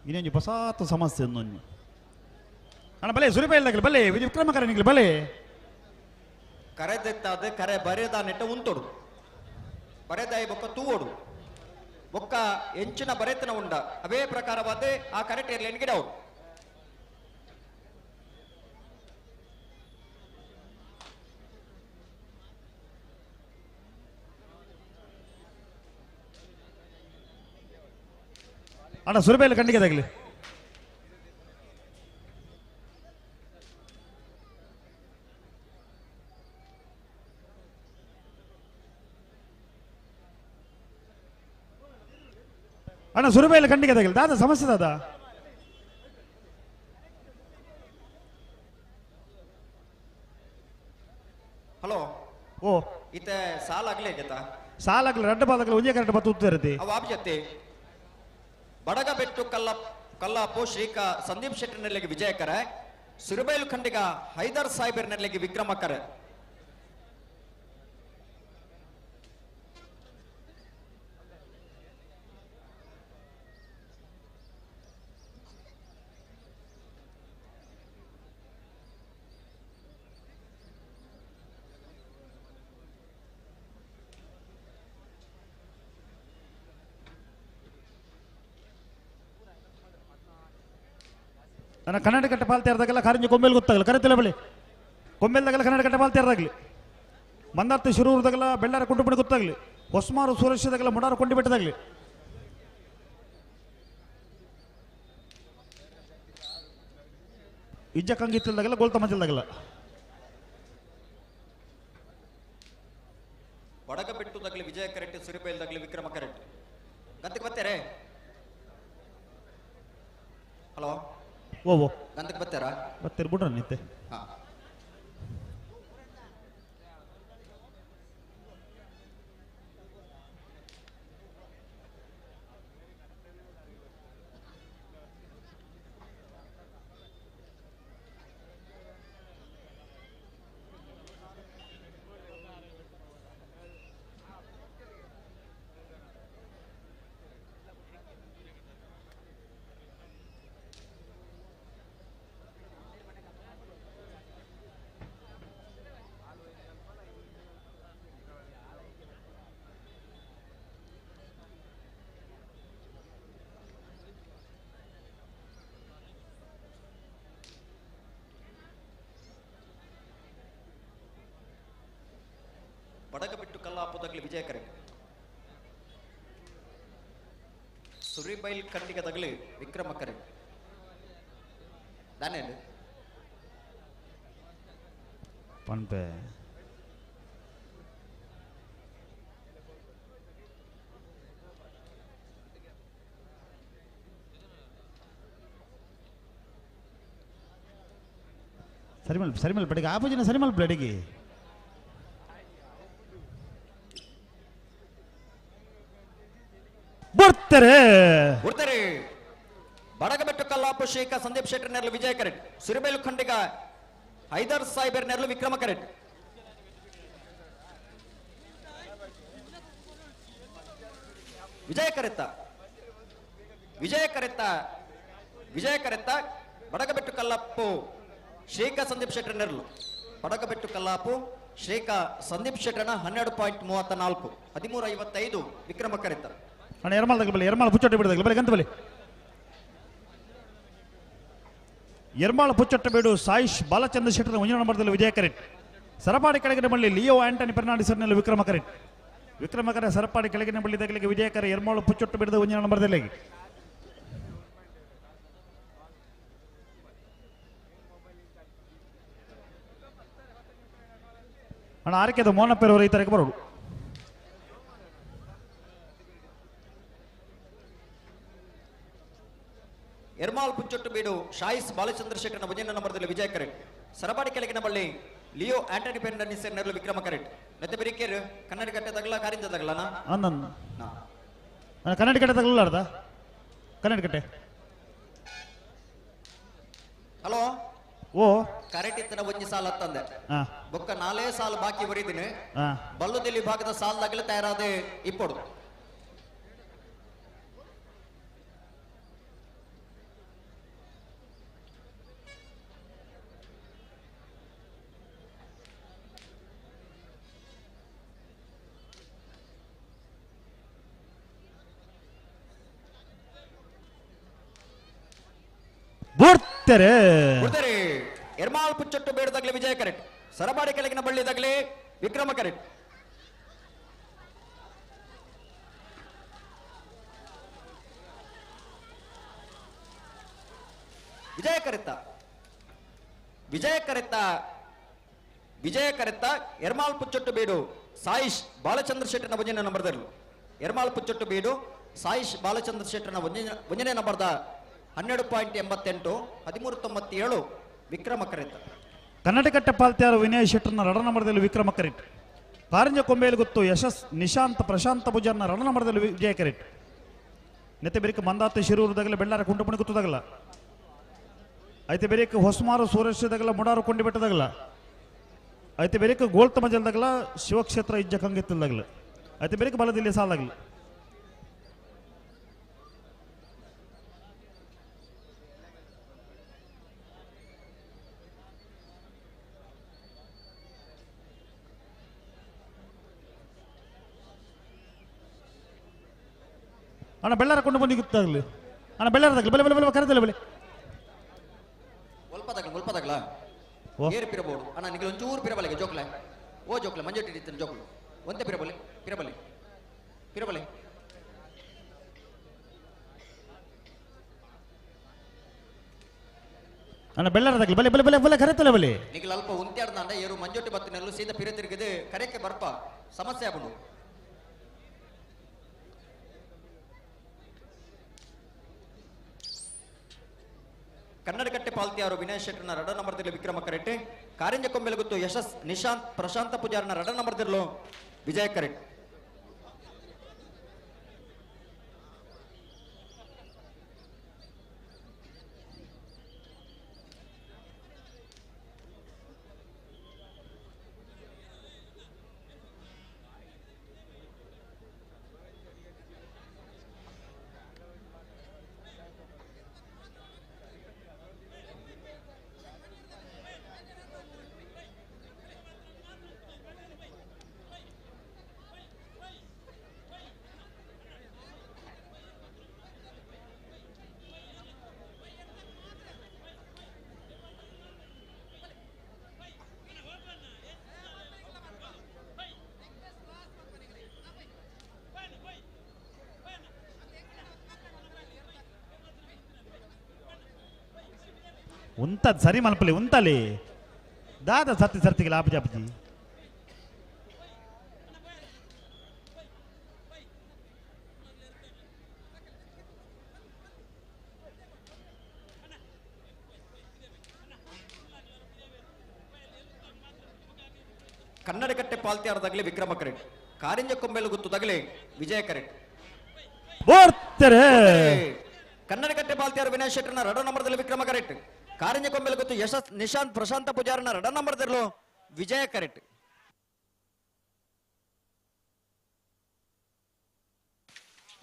[SPEAKER 19] ಇನ್ನೊಂದು ಹೊಸಾತು ಸಮಸ್ಯೆ ಒಂದೊಂದು. ಅಣ್ಣ ಬಲೆ ಸುರಿಬೈಲು ತಗಲಿ ಬಲೆ ವಿಕ್ರಮ ಕರೆ ನಿಗಲಿ ಬಲೆ.
[SPEAKER 8] ಕರೆದೆತ್ತಾದ ಕರೆ ಬರೆದ ನೆಟ್ಟ ಉಂತೊಡು ಬರೆದಾಯಿ ಬೊಕ್ಕ ತೂವೋಡು ಬೊಕ್ಕ ಎಂಚಿನ ಬರೆತನ ಉಂಡ ಅವೇ ಪ್ರಕಾರವಾದ ಆ ಕರೆಕ್ಟ್ ಏರ್ಲೈನ್ ಗಿಡ ಅವರು.
[SPEAKER 19] ಅಣ್ಣ ಸುರಬೇಲು ಖಂಡಿಗೆ ತಗಲಿ. ಅಣ್ಣ ಸುರಬೇಲು ಖಂಡಿಗೆ ತಗಲಿ ದಾದ ಸಮಸ್ಯೆ ದಾದ.
[SPEAKER 8] ಹಲೋ
[SPEAKER 19] ಓ
[SPEAKER 8] ಇತ್ತೆ ಸಾಲಾಗ್ಲೇ ಆಗೈತಾ?
[SPEAKER 19] ಸಾಲಾಗ್ಲಿ ರಡ್ಡ ಬಾದಾಗ್ಲಿ ಒಂದೇ ಕರೆಕ್ಟ್ ಬತ್ತು ಉತ್ತಿರತಿ.
[SPEAKER 8] ಅವು ಆಬ್ಜತ್ತೆ ಬಡಗಬೆಟ್ಟು ಕಲ್ಲ ಕಲ್ಲಾಪು ಶ್ರೀಕಾ ಸಂದೀಪ್ ಶೆಟ್ಟಿನಲ್ಲಿಗೆ ವಿಜಯಕರ ಸುರಬೈಲು ಖಂಡಿಗ ಹೈದರ್ ಸಾಹೇಬರ್ನಲ್ಲಿಗೆ ವಿಕ್ರಮಕರ.
[SPEAKER 19] ನನ್ನ ಕನ್ನಡ ಕಟ್ಟ ಪಾಲ್ ತೇರ್ದಾಗಲ್ಲ ಕಾರಿಂಜಿ ಕೊಂಬೇಲ್ ಗೊತ್ತಾಗಲ್ಲ ಕರೆ ಬಳಿ ಕೊಂಬೇಲ್ದಾಗಲ್ಲ ಕನ್ನಡ ಕಟ್ಟ ಪಾಲ್ ತೇರ್ದಾಗಲಿ ಮಂದಾರ್ತಿ ಶಿರೂರ್ದಾಗಲ್ಲ ಬೆಳ್ಳಾರ ಕುಂಟುಪಣಿ ಗೊತ್ತಾಗಲಿ ಹೊಸ್ಮಾರು ಸುರಕ್ಷದಾಗಲ್ಲ ಮುಡಾರ ಕೊಂಡಿ ಬೆಟ್ಟದಾಗಲಿ. ಇಜ್ಜ ಕಂಗಿತ್ತಲ್ದಾಗಲ್ಲ ಗೋಲ್ತ ಮಜಲ್ದಾಗಲ್ಲ.
[SPEAKER 8] ಬಡಗಬೆಟ್ಟು ತಗಲಿ ವಿಜಯ ಕರೆಕ್ಟ್ ಸುರಿಬೈಲ್ ತಗಲಿ ವಿಕ್ರಮ ಕರೆಕ್ಟ್ ಗಂತಕ್ಕೆ ಬರ್ತಾರೆ. ಹಲೋ
[SPEAKER 19] ಓ ಓ
[SPEAKER 8] ಗಂತಕ್ಕೆ ಬರ್ತಾರಾ?
[SPEAKER 19] ಬರ್ತೀರಿ ಬಿಡ್ರ ನಿತ್ತೆ.
[SPEAKER 8] ಹಾ ಬಡಗಬಿಟ್ಟು ಕಲ್ಲಾಪುದಗ್ಲಿ ವಿಜಯಕರೆ. ಸುರಿಬೈಲ್ ಖಂಡಿಗ ತಗಲಿ ವಿಕ್ರಮ ಕರೆ ದಾನೇನು
[SPEAKER 19] ಪನ್ಪೆ ಸರಿಮಲ್ ಸರಿಮಲ್ ಬಡಿಗೆ ಆಪೋಜಿನ ಸರಿಮಲ್ ಬ್ಲಡಿಗೆ ಬರ್ತಾರೆ
[SPEAKER 8] ಬರ್ತಾರೆ. ಬಡಗಬೆಟ್ಟು ಕಲ್ಲಾಪು ಶೇಖ ಸಂದೀಪ್ ಶೆಟ್ಟರ್ ನೆರಳು ವಿಜಯ ಕರೆಟ್ ಸುರಿಬೈಲು ಖಂಡಿಗ ಹೈದರ್ ಸಾಹೇಬರ್ ನೆರಳು ವಿಕ್ರಮ ಕರೆಟ್. ವಿಜಯ ಕರೆತ್ತ ವಿಜಯ ಕರೆತ್ತ ವಿಜಯ ಕರೆತ್ತ ಬಡಗಬೆಟ್ಟು ಕಲ್ಲಪ್ಪು ಶ್ರೀಕಾ ಸಂದೀಪ್ ಶೆಟ್ಟರ್ ನೆರಳು ಬಡಗಬೆಟ್ಟು ಕಲ್ಲಾಪು ಶ್ರೀಕಾ ಸಂದೀಪ್ ಶೆಟ್ಟರ್ನ 12.34 13.55 ವಿಕ್ರಮ ಕರೆತ್ತ.
[SPEAKER 19] ಅಣ್ಣ ಎರ್ಮಾಲ್ ತಗಲಿ ಎರ್ಮಾಲ್ ಪುಚ್ಚೊಟ್ಟೆ ಬಿಡದಾಗಲಿ ಬಲೆ ಗಂತ ಬಲೆ ಎರ್ಮಾಳ ಪುಚ್ಚೊಟ್ಟೆ ಬೇಡು ಸಾಯಿಶ್ ಬಾಲಚಂದ್ರ ಶೆಟ್ಟರ್ ಮುಂದಿನ ನಂಬರ್ದಲ್ಲಿ ವಿಜಯ ಕರೆಟ್. ಸರಪಾಡಿ ಕೆಳಗಿನ ಬಳ್ಳಿ ಲಿಯೋ ಆಂಟನಿ ಫೆರ್ನಾಂಡಿಸರ್ನಲ್ಲಿ ವಿಕ್ರಮ ಕರೆಟ್. ವಿಕ್ರಮ ಕರೆ ಸರಪಾಡಿ ಕೆಳಗಿನ ಬಳ್ಳಿ ತಗಲಿಗೆ ವಿಜಯ ಕರೆ ಎರ್ಮಾಳು ಪುಚ್ಚೊಟ್ಟು ಬಿಡದ ಮುಂದಿನ ನಂಬರ್ದಲ್ಲಿ. ಅಣ್ಣ ಆರಕ್ಕೆದ ಮೋನಪ್ಪೇರವರು ಈ ತರಕ್ಕೆ ಬರೋಡು.
[SPEAKER 8] ಎರ್ಮಾಲ್ ಪುಚ್ಚೊಟ್ಟು ಬೀಡು ಶಾಯಿಸ್ ಬಾಲಚಂದ್ರ ಶೆಟ್ಟರ್ನ ಮುಂದಿನ ನಂಬರ್ದಲ್ಲಿ ವಿಜಯ ಕರೆಟ್. ಸರಪಾಡಿ ಕೆಳಗಿನ ಬಳ್ಳಿ ಲಿಯೋ ಆಂಟನಿ ಫೆರ್ನಾಂಡಿಸ್ ನೆರಳು ವಿಕ್ರಮ ಕರೆಟ್. ಮತ್ತೆ ಬಿರಿಕೇರ್ ಕನ್ನಡ ಕಟ್ಟೆ ತಗಲ ಕಾರಿಂಜ ತಗಲನ
[SPEAKER 19] ಕನ್ನಡ ಕಟ್ಟೆ ತಗಲ ಅರ್ಧ ಕನ್ನಡ ಕಟ್ಟೆ.
[SPEAKER 8] ಹಲೋ
[SPEAKER 19] ಓ
[SPEAKER 8] ಕರೆಟ್ ಇತ್ತನ ಒಂಜಿ ಸಾಲ ತಂದೆ ಬೊಕ್ಕ ನಾಲೇ ಸಾಲು ಬಾಕಿ ಬರೀತೀನಿ. ಬಲ್ಲುದೆಲ್ಲಿ ಭಾಗದ ಸಾಲದಾಗಲೇ ತಯಾರಾದ ಇಪ್ಪಡು.
[SPEAKER 19] ಬರ್ತಾರೆ
[SPEAKER 8] ಬರ್ತಾರೆ. ಎರ್ಮಾಲ್ ಪುಚ್ಚೊಟ್ಟು ಬೇಡದಾಗ್ಲಿ ವಿಜಯ ಕರೆಟ್. ಸರಬಾಡಿ ಕೆಳಗಿನ ಬಳ್ಳಿದಾಗ್ಲಿ ವಿಕ್ರಮ ಕರೆಟ್. ವಿಜಯ ಕರೆತ್ತ ವಿಜಯ ಕರೆತ್ತ ವಿಜಯ ಕರೆತ್ತ ಎರ್ಮಾಲ್ ಪುಚ್ಚೊಟ್ಟು ಬೀಡು ಸಾಯಿಶ್ ಬಾಲಚಂದ್ರ ಶೆಟ್ಟರ್ನ ಒಂದನೇ ನಂಬರ್ದಲ್ಲಿ. ಎರ್ಮಾಲ್ ಪುಚ್ಚೊಟ್ಟು ಬೀಡು ಸಾಯಿಶ್ ಬಾಲಚಂದ್ರ ಶೆಟ್ಟರ್ನ ಒಂದನೇ ನಂಬರ್ದ 12.88 13.97 ವಿಕ್ರಮ ಕರೆತ.
[SPEAKER 19] ಕರ್ನಾಟಕ ಪಾಲ್ತ್ಯಾರು ವಿನಯ್ ಶೆಟ್ಟರ್ನ ರಡ ನಂಬರ್ದಲ್ಲಿ ವಿಕ್ರಮ ಕರೆಟ್. ಕಾರಂಜ ಕೊಂಬೇಲು ಗೊತ್ತು ಯಶಸ್ ನಿಶಾಂತ್ ಪ್ರಶಾಂತ ಪೂಜಾರ್ನ ರಡ ನಂಬರ್ದಲ್ಲಿ ವಿಜಯ ಕರೆಟ್. ನೆತ್ತೆ ಬೆರಿಕ ಮಂದಾತ ಶಿರೂರು ದಗಲ ಬೆಳ್ಳಾರ ಕುಂಟುಪುಣಿ ಗುತ್ತದಾಗಲ ಐತೆ ಬೆರಿಕ ಹೊಸಮಾರು ಸೂರಜ್ ದಗಲ ಮುಡಾರು ಕೊಂಡಿ ಬೆಟ್ಟದಾಗಲ ಐತೆ ಬೆರಿಕ ಗೋಲ್ತ ಮಜಲ್ದಾಗಲ ಶಿವಕ್ಷೇತ್ರ ಇಜ್ಜ ಕಂಗೆತ್ತಲ್ದಾಗಲ ಐತೆ ಬೆರಿಕ ಬಲದಿಲ್ಲಿ ಸಾಲಾಗಲಿ. ಅಣ್ಣ ಬೆಳ್ಳಾರ ಕೊಂಡು ಬಂದು ಗೊತ್ತಾಗಲಿ ಅಣ್ಣ ಬೆಳ್ಳಾರದಾಗಲಿ ಬೆಲೆ ಬೆಲೆ ಬೆಲೆ ಕರೆದಿಲ್ಲ ಬೆಲೆ
[SPEAKER 8] ಒಲ್ಪದಾಗಲ ಒಲ್ಪದಾಗಲ ಏರು ಪಿರಬಹುದು ಅಣ್ಣ ನಿಗಲ ಒಂಚೂರು ಪಿರಬಲಿಗೆ ಜೋಕ್ಲೆ ಓ ಜೋಕ್ಲೆ ಮಂಜೊಟ್ಟಿ ಇಡ್ತೀನಿ ಜೋಕ್ಲು ಒಂದೇ ಪಿರಬಲಿ ಪಿರಬಲಿ ಪಿರಬಲಿ.
[SPEAKER 19] ಅಣ್ಣ ಬೆಳ್ಳಾರದಾಗಲಿ ಬೆಲೆ ಬೆಲೆ ಬೆಲೆ ಬೆಲೆ ಕರೆತಲ್ಲ ಬೆಲೆ
[SPEAKER 8] ನಿಗಲ ಅಲ್ಪ ಉಂತ್ಯಾಡ್ದ ಏರು ಮಂಜೊಟ್ಟಿ ಬತ್ತಿನಲ್ಲೂ ಸೀದಾ ಪಿರ ತಿರುಗಿದೆ ಕರೆಕ್ಕೆ ಬರ್ಪ ಸಮಸ್ಯೆ ಆಗ್ಬಿಡು. ಕನ್ನಡಕಟ್ಟೆ ಪಾಲ್ತಿಯಾರು ವಿನಯ್ ಶೆಟ್ಟರ್ನ ರಡ ನಂಬರ್ದಲ್ಲಿ ವಿಕ್ರಮ ಕರೆಟ್ಟೆ. ಕಾರಿಂಜ ಕೊಂಬೆಲಗುತ್ತು ಯಶಸ್ ನಿಶಾಂತ್ ಪ್ರಶಾಂತ ಪೂಜಾರ್ನ ರಡ ನಂಬರ್ದಿರಲು ವಿಜಯ ಕರೆಟ್.
[SPEAKER 19] ಉಂತದ್ ಸರಿ ಮಲ್ಪಲಿ ಉಂತಲಿ ದಾದ ಸರ್ತಿ ಸರ್ತಿಗೆ ಲಾಭ ಜಾಪಜಿ
[SPEAKER 8] ಕನ್ನಡಕಟ್ಟೆ ಪಾಲ್ತಿಯಾರ ತಗಲಿ ವಿಕ್ರಮ ಕರೆಕ್ಟ್ ಕಾರಿಂಜ ಕೊಂಬೆಲು ಗುತ್ತು ತಗಲಿ ವಿಜಯ ಕರೆಕ್ಟ್
[SPEAKER 19] ಬೋರ್ತಾರೆ
[SPEAKER 8] ಕನ್ನಡಕಟ್ಟೆ ಪಾಲ್ತಿಯಾರ ವಿನಯ್ ಶೆಟ್ಟರ್ನ ರಡ ನಂಬರ್ದಲ್ಲಿ ವಿಕ್ರಮ ಕರೆಕ್ಟ್ ಕಾರಿಂಜ ಕೊಂಬೆಲು ಗುತ್ತು ಯಶಸ್ ನಿಶಾಂತ್ ಪ್ರಶಾಂತ ಪೂಜಾರನ ರಡ ನಂಬರ್ದಲ್ಲೂ ವಿಜಯ ಕರೆಕ್ಟ್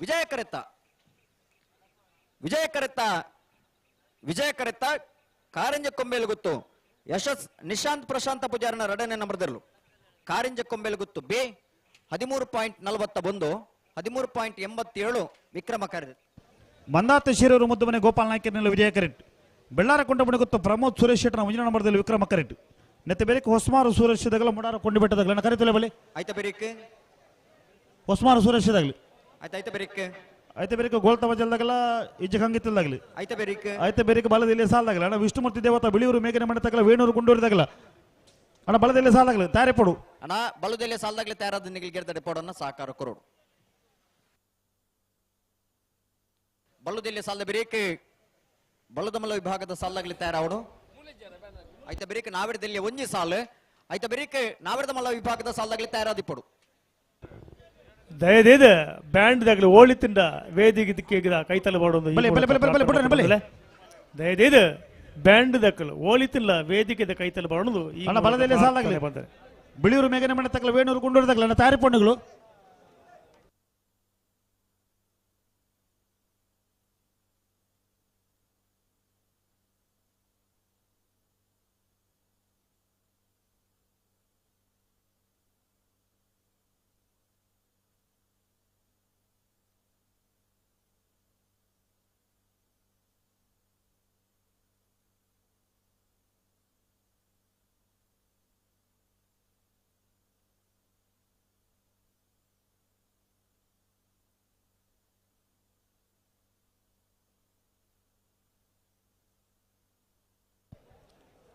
[SPEAKER 8] ವಿಜಯ ಕರೆತ್ತ ವಿಜಯ ಕರೆತ್ತ ವಿಜಯ ಕರೆತ್ತ ಕಾರಂಜ ಕೊಂಬೆಲು ಗುತ್ತು ಯಶಸ್ ನಿಶಾಂತ್ ಪ್ರಶಾಂತ ಪೂಜಾರನ ರಡನೆ ನಂಬರ್ದಲ್ಲೂ ಕಾರಿಂಜ ಕೊಂಬೆಲು ಗುತ್ತು ಬಿ 13.41 13.87 ವಿಕ್ರಮ ಕರೆದ
[SPEAKER 19] ಮಂದಾತ ಶಿರೂರು ಮುದ್ದುಮನೆ ಗೋಪಾಲ್ ನಾಯ್ಕರ್ನಲ್ಲಿ ವಿಜಯ ಕರೆಕ್ಟ್ ಬೆಳ್ಳಾರ ಕೊಂಡಬಣೆ ಗೊತ್ತು ಪ್ರಮೋದ್ ಸುರೇಶ್ ಶೆಟ್ಟರ್ ಮುಂಜಿನ ನಂಬರ್ದಲ್ಲಿ ವಿಕ್ರಮ ಕರೆಕ್ಟ್ ನೆತ್ತೆ ಬೇರೆ ಹೊಸ್ಮಾರು ಸುರೇಶ್ ದಗಲ ಮುಡಾರ ಕೊಂಡಿಬೆಟ್ಟದಾಗಲ ಕರೆತಲೆ ಬಲೆ
[SPEAKER 8] ಆಯ್ತಾ ಬೇರಿಕ್
[SPEAKER 19] ಹೊಸ್ಮಾರು ಸುರೇಶ್ ದಾಗಲಿ
[SPEAKER 8] ಆಯ್ತಾ ಆಯ್ತಾ ಬೇರಿಕ್
[SPEAKER 19] ಆಯ್ತಾ ಬೇರಿಕ್ ಗೋಲ್ತವ ಜಲ್ದಾಗಲ ಇಜ್ಜ ಕಂಗಿತ್ತಲ್ದಾಗಲಿ
[SPEAKER 8] ಆಯ್ತಾ ಬೇರಿಕ್
[SPEAKER 19] ಆಯ್ತಾ ಬೇರಿಕ್ ಬಲದಲ್ಲಿ ಸಾಲದಾಗಲ ಅಣ್ಣ ವಿಷ್ಣುಮೂರ್ತಿ ದೇವತಾ ಬಿಳಿಯೂರು ಮೇಘನೆ ಮನೆ ವೇಣೂರು ಗುಂಡೂರಿದಾಗಲ ಅಣ್ಣ ಬಲದಲ್ಲಿ ಸಾಲಾಗಲಿ ತಯಾರಿ ಪಡು
[SPEAKER 8] ಅಣ್ಣ ಬಲದಲ್ಲಿ ಸಾಲದಾಗಲಿ ತಯಾರಾದ ನಿಗಲ್ಗೆರ್ದಡೆ ಪೋಡನ್ನ ಸಹಕಾರ ಕೊರೋಡು ಬಲ್ಲದಲ್ಲಿ ಸಾಲದ ಬಿರೇಕ್ ಬಲ್ಲದಮಲ ವಿಭಾಗದ ಸಾಲಾಗಲಿ ತಯಾರಾವಡು ಆಯ್ತಾ ಬಿರೇಕ್ ನಾವಿಡದಲ್ಲಿ ಒಂಜಿ ಸಾಲು ಆಯ್ತಾ ಬಿರೇಕ್ ನಾವಿಡದಮಲ್ಲ ವಿಭಾಗದ ಸಾಲದಾಗಲಿ ತಯಾರಾದಿಪ್ಪಡು
[SPEAKER 10] ದಯದೇದ ಬ್ಯಾಂಡ್ ದಾಗಲಿ ಓಳಿ ತಿಂಡ ವೇದಿಗೆ ಕೈತಲ ಮಾಡೋದು
[SPEAKER 19] ಬಲೆ, ಬಲೆ, ಬಲೆ, ಬಲೆ, ಬಲೆ, ಬಲೆ, ಬಲೆ.
[SPEAKER 10] ದಯದೇದ ಬ್ಯಾಂಡ್ ದಕ್ಕಲು ಓಳಿ ತಿಲ್ಲ ವೇದಿಕೆದ ಕೈತಲ ಮಾಡೋದು ಈ
[SPEAKER 19] ಅಣ್ಣ ಬಲದಲ್ಲಿ ಸಾಲಾಗಲಿ
[SPEAKER 10] ಬಂದರೆ
[SPEAKER 19] ಬಿಳಿಯೂರು ಮೇಘನೆ ಮನೆ ತಕ್ಕಲ ವೇಣೂರು ಗುಂಡೂರು ಅಣ್ಣ ತಯಾರಿ ಪಣ್ಣುಗಳು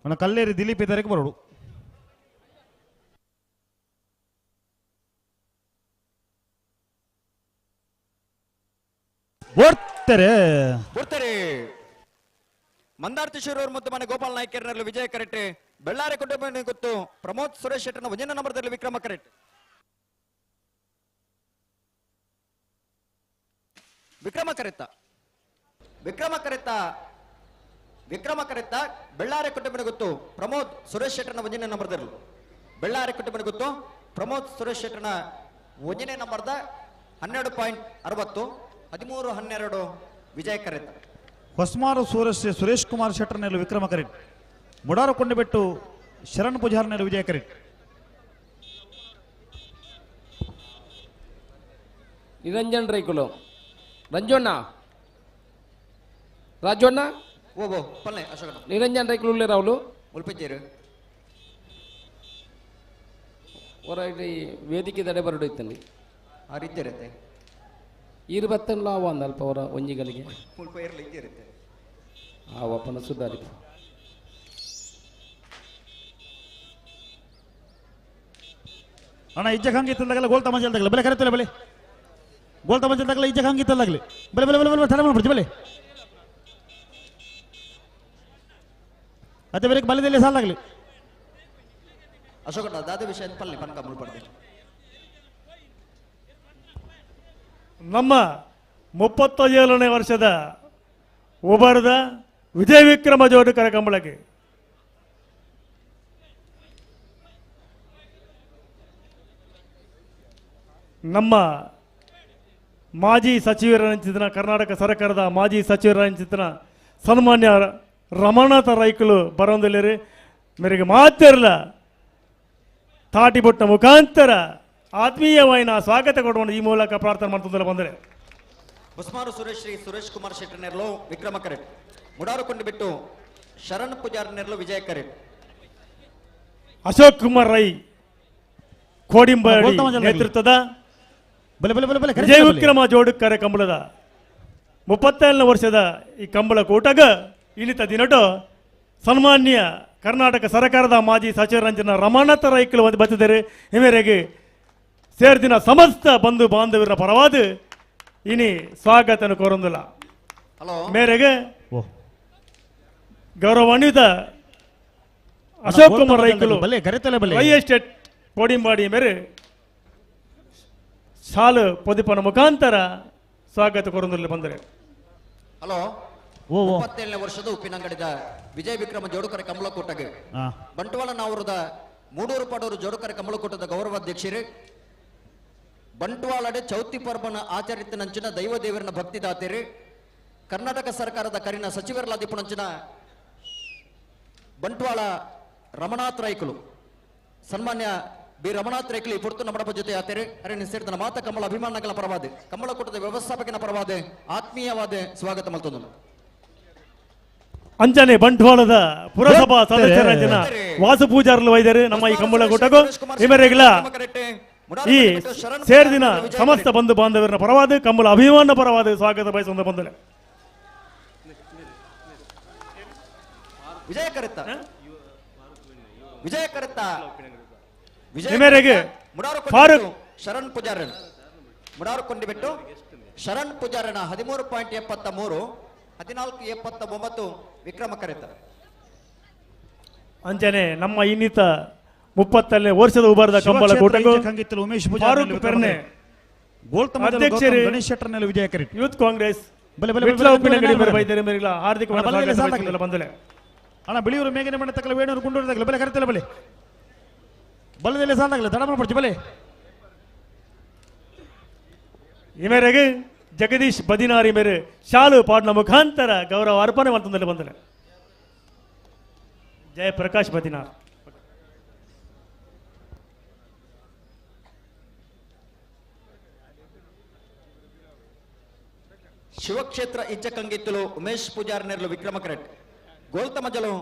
[SPEAKER 19] ಅಣ್ಣ ಕಲ್ಲೇರಿ ದಿಲೀಪ್ ಇದ್ದಾರೆ ಬರೋಡು ಓಡ್ತಾರೆ
[SPEAKER 8] ಬರ್ತಾರೆ ಮಂದಾರ್ತಿ ಶಿರೂರು ಮತ್ತು ಮನೆ ಗೋಪಾಲ್ ನಾಯ್ಕರ್ನಲ್ಲಿ ವಿಜಯ ಕರೆಕ್ಟ್ ಬೆಳ್ಳಾರಿ ಕುಟುಂಬ ಗೊತ್ತು ಪ್ರಮೋದ್ ಸುರೇಶ್ ಶೆಟ್ಟರ್ನ ಒಂದನೇ ನಂಬರ್ದಲ್ಲಿ ವಿಕ್ರಮ ಕರೆಕ್ಟ್ ವಿಕ್ರಮ ಕರೆತ್ತ ವಿಕ್ರಮ ಕರೆತ್ತ ವಿಕ್ರಮ ಕರೆತ್ತ ಬೆಳ್ಳಾರಿ ಕುಟುಂಬ ಗೊತ್ತು ಪ್ರಮೋದ್ ಸುರೇಶ್ ಶೆಟ್ಟರ್ನ ಒಂದನೇ ನಂಬರ್ದಲ್ಲಿ ಬೆಳ್ಳಾರಿ ಕುಟುಂಬ ಗೊತ್ತು ಪ್ರಮೋದ್ ಸುರೇಶ್ ಶೆಟ್ಟರ್ನ ಒಂದನೇ ನಂಬರ್ದ 12.60 13.12 ವಿಜಯ ಕರೆತ್ತ
[SPEAKER 19] ಹೊಸ್ಮಾರು ಸುರೇಶ್ ಸುರೇಶ್ ಕುಮಾರ್ ಶೆಟ್ಟರ್ನಲ್ಲಿ ವಿಕ್ರಮ ಕರೆಕ್ಟ್ ಮುಡಾರು ಕೊಂಡಬೆಟ್ಟು ಶರಣ್ ಪೂಜಾರ್ನಲ್ಲಿ ವಿಜಯ ಕರೆಕ್ಟ್
[SPEAKER 21] ನಿರಂಜನ್ ರೈಕುಲು ರಂಜಣ್ಣ ರಾಜಣ್ಣ
[SPEAKER 8] ಓ ಓ ಪಲ್ಲೆ ಅಶೋಕ
[SPEAKER 21] ನಿರಂಜನ್ ರೈಕುಲು ಉಳ್ಳೇರು
[SPEAKER 8] ಮುಲ್ಪಜ್ಜೇರು
[SPEAKER 21] ಹೊರಗಡೆ ವೇದಿಕೆ ದಡೆ ಬರಡು ಇತ್ತಲ್ಲಿ
[SPEAKER 8] ಆ ರೀತಿ ಇರುತ್ತೆ
[SPEAKER 21] ಇರುಬತ್ತಲ್ಲ ಒಂದು ಅಲ್ಪ ಅವರ ಒಂಜಿಗಳಿಗೆ
[SPEAKER 8] ಮುಲ್ಪ ಇರಲಿ ಇರುತ್ತೆ
[SPEAKER 21] ಆ ಒಪ್ಪನ ಸುಧಾರಿ
[SPEAKER 19] ಅಣ್ಣ ಇಜ್ಜ ಹಂಗಿತ್ತಲ್ದಾಗಲ್ಲ ಗೋಲ್ ತಮಾಜಲ್ದಾಗಲ್ಲ ಬಲೆ ಕರೆತಲ್ಲ ಬಲೆ ಗೋಲ್ ತಮಾಜಲ್ದಾಗಲ್ಲ ಇಜ್ಜ ಹಂಗಿತ್ತಲ್ದಾಗಲಿ ಬಲೆ ಬಲೆ ಬಲೆ ಬಲೆ ತಡ ಮಾಡ್ಬಿಡ್ತಿ ಬಲೆ ಅತ್ತೆ ಬೇರೆ ಬಲದಲ್ಲಿ ಸಾಲಾಗಲಿ
[SPEAKER 8] ಅಶೋಕ ದಾದ ವಿಷಯ ಪಲ್ಲೆ ಪನ್ಕ ಮುಲ್ಪಡ್ದೆ
[SPEAKER 10] ನಮ್ಮ 37ನೇ ವರ್ಷದ ಉಬಾರದ ವಿಜಯ ವಿಕ್ರಮ ಜೋಡುಕರ ಕಂಬಳಕ್ಕೆ ನಮ್ಮ ಮಾಜಿ ಸಚಿವರಂಚಿತನ ಕರ್ನಾಟಕ ಸರ್ಕಾರದ ಮಾಜಿ ಸಚಿವರಂಚಿತನ ಸನ್ಮಾನ್ಯ ರಮಣಾಥ ರೈಕುಲು ಬರೋಂದಿಲ್ಲಿರಿ ಮೇರೆಗೆ ಮಾತಿರಲ್ಲ ತಾಟಿಬೊಟ್ಟ ಮುಖಾಂತರ ಆತ್ಮೀಯವಾಯಿನ ಸ್ವಾಗತ ಕೊಡುವ ಈ ಮೂಲಕ ಪ್ರಾರ್ಥನೆ ಮಾಡ್ತದಲ್ಲ ಬಂದರೆ
[SPEAKER 8] ಉಸ್ಮಾರು ಸುರೇಶ್ ಶ್ರೀ ಸುರೇಶ್ ಕುಮಾರ್ ಶೆಟ್ಟರ್ ನೆರಳು ವಿಕ್ರಮ ಕರೆಟ್ ಮುಡಾರು ಕೊಂಡು ಬಿಟ್ಟು ಶರಣ್ ಪೂಜಾರ್ ನೆರಳು ವಿಜಯ ಕರೆಟ್
[SPEAKER 10] ಅಶೋಕ್ ಕುಮಾರ್ ರೈ ಕೋಡಿಂಬಾಡಿ ನೇತೃತ್ವದ
[SPEAKER 19] ಬಲೆ ಬಲೆ ಬಲೆ ಬಲೆ
[SPEAKER 10] ವಿಜಯ ವಿಕ್ರಮ ಜೋಡುಕರೆ ಕಂಬಳದ 37ನೇ ವರ್ಷದ ಈ ಕಂಬಳ ಕೂಟಗ ಇನಿತ ದಿನಟು ಸನ್ಮಾನ್ಯ ಕರ್ನಾಟಕ ಸರ್ಕಾರದ ಮಾಜಿ ಸಚಿವರಂಜನ ರಮಾನಾಥ ರೈಕುಲು ಬತ್ತಿದ್ದಾರೆ. ಈ ಮೇರೆಗೆ ಸೇರ್ದಿನ ಸಮಸ್ತ ಬಂಧು ಬಾಂಧವರ ಪರವಾದ ಇನಿ ಸ್ವಾಗತನ ಕೋರೊಂದಿಲ್ಲ. ಮೇರೆಗೆ ಗೌರವಾನ್ವಿತ ಅಶೋಕ್ ಕುಮಾರ್ ರೈಕುಲು ಎಸ್ಟೇಟ್ ಕೋಡಿಂಬಾಡಿ ಮೇರೆ ಶಾಲು ಪೊದಿಪನ ಮುಖಾಂತರ ಸ್ವಾಗತ ಕೋರೊಂದಿಲ್ಲ ಬಂದರೆ.
[SPEAKER 8] ಹಲೋ, 37ನೇ ವರ್ಷದ ಉಪ್ಪಿನಂಗಡಿದ ವಿಜಯ ವಿಕ್ರಮ ಜೋಡುಕರ ಕಮಲಕೋಟಗೆ ಬಂಟ್ವಾಳ ನಾವೂರದ ಮೂಡೂರು ಪಾಡೂರು ಜೋಡುಕರ ಕಮಲಕೋಟದ ಗೌರವಾಧ್ಯಕ್ಷರು ಬಂಟ್ವಾಳಡೆ ಚೌತಿ ಪರ್ಬನ ಆಚರಿತ ನಂಚಿನ ದೈವ ದೇವರನ ಭಕ್ತಿದಾತೆರು ಕರ್ನಾಟಕ ಸರ್ಕಾರದ ಕರಿನ ಸಚಿವರಲಾದಿಪುಣಂಚಿನ ಬಂಟ್ವಾಳ ರಮಣಾಥ್ ರೈಕುಲು ಸನ್ಮಾನ್ಯ ಬಿ ರಮಣಾಥ್ ರೈಕುಲು ಈ ಪುರ್ತು ನಮ್ಮ ಜೊತೆ ಆತೇರು. ಅರೆ ಸೇರಿದ ಮಾತ ಕಮಲ ಅಭಿಮಾನಗಳ ಪರವಾದ ಕಮಲಕೂಟದ ವ್ಯವಸ್ಥಾಪಕನ ಪರವಾದ ಆತ್ಮೀಯವಾದ ಸ್ವಾಗತ ಮಲ್ತೊಂದು.
[SPEAKER 10] ಅಂಚನೆ ಬಂಟ್ವಾಳದ ಪುರಸಭಾ ಸದಸ್ಯರ ಜನ ವಾಸು ಪೂಜಾರ್ಲು ವೈದ್ಯರು ನಮ್ಮ ಈ ಕಂಬಳಕೂಟಗೂ ಇಮರೆಗಳ ಈ ಸೇರಿದಿನ ಸಮಸ್ತ ಬಂಧು ಬಾಂಧವರ ಪರವಾದ ಕಂಬಳ ಅಭಿಮಾನ ಪರವಾದ ಸ್ವಾಗತ ಬಯಸುವಂತ ಬಂಧುಲೆ.
[SPEAKER 8] ವಿಜಯ ಕರೆತ ವಿಜಯ ಕರೆತ
[SPEAKER 10] ಈ ಮೇರೆಗೆ ಫಾರೂಕ್
[SPEAKER 8] ಶರಣ್ ಪೂಜಾರನ್ ಮುಡಾರು ಕೊಂಡಿಬಿಟ್ಟು ಶರಣ್ ಪೂಜಾರನ 13.73 14.79 ವಿಕ್ರಮ ಕರೆತ.
[SPEAKER 10] ಅಂಚನೆ ನಮ್ಮ ಇನ್ನಿತ 30ನೇ ವರ್ಷದ ಉಬಾರದ ಕಂಬಳ ಕೂಟಕ್ಕೂ ಫಾರೂಕ್ ಪೆರ್ನೆ ಅಧ್ಯಕ್ಷರು
[SPEAKER 19] ಗಣೇಶ್ ಶೆಟ್ಟರ್ನಲ್ಲಿ ವಿಜಯ ಕರೆಟ್
[SPEAKER 10] ಯೂತ್ ಕಾಂಗ್ರೆಸ್ ಹಾರ್ದಿಕ ಬಂದಲೆ.
[SPEAKER 19] ಅಣ್ಣ ಬಿಳಿಯೂರು ಮೇಘನೆ ಮಣ್ಣ ತಕ್ಕಲ ವೇಣೂರು ಗುಂಡೂರು ತಕ್ಕಲ ಬೆಲೆ ಕರೆತಲ್ಲ ಬಲೆ ಬಲದಲ್ಲೇ ಸಾಲಾಗಲ್ಲ ತಡ ಮಾಡ್ಬಿಡ್ತಿ ಬಲೆ.
[SPEAKER 10] ಈ ಮೇರೆಗೆ ಜಗದೀಶ್ ಬದಿನಾರಿ ಮೇರೆ ಶಾಲು ಪಾಡ್ನ ಮುಖಾಂತರ ಗೌರವ ಅರ್ಪಣೆ ಮಾಡ್ತಂದಲ್ಲಿ ಬಂದಲೆ ಜಯಪ್ರಕಾಶ್ ಬದಿನಾರ್.
[SPEAKER 8] ಶಿವಕ್ಷೇತ್ರ ಇಜ್ಜಕಂಗಿತ್ತಲು ಉಮೇಶ್ ಪೂಜಾರ್ ನೆರಳು ವಿಕ್ರಮ ಕರೆಟ್ ಗೋಲ್ತಮಜಲು.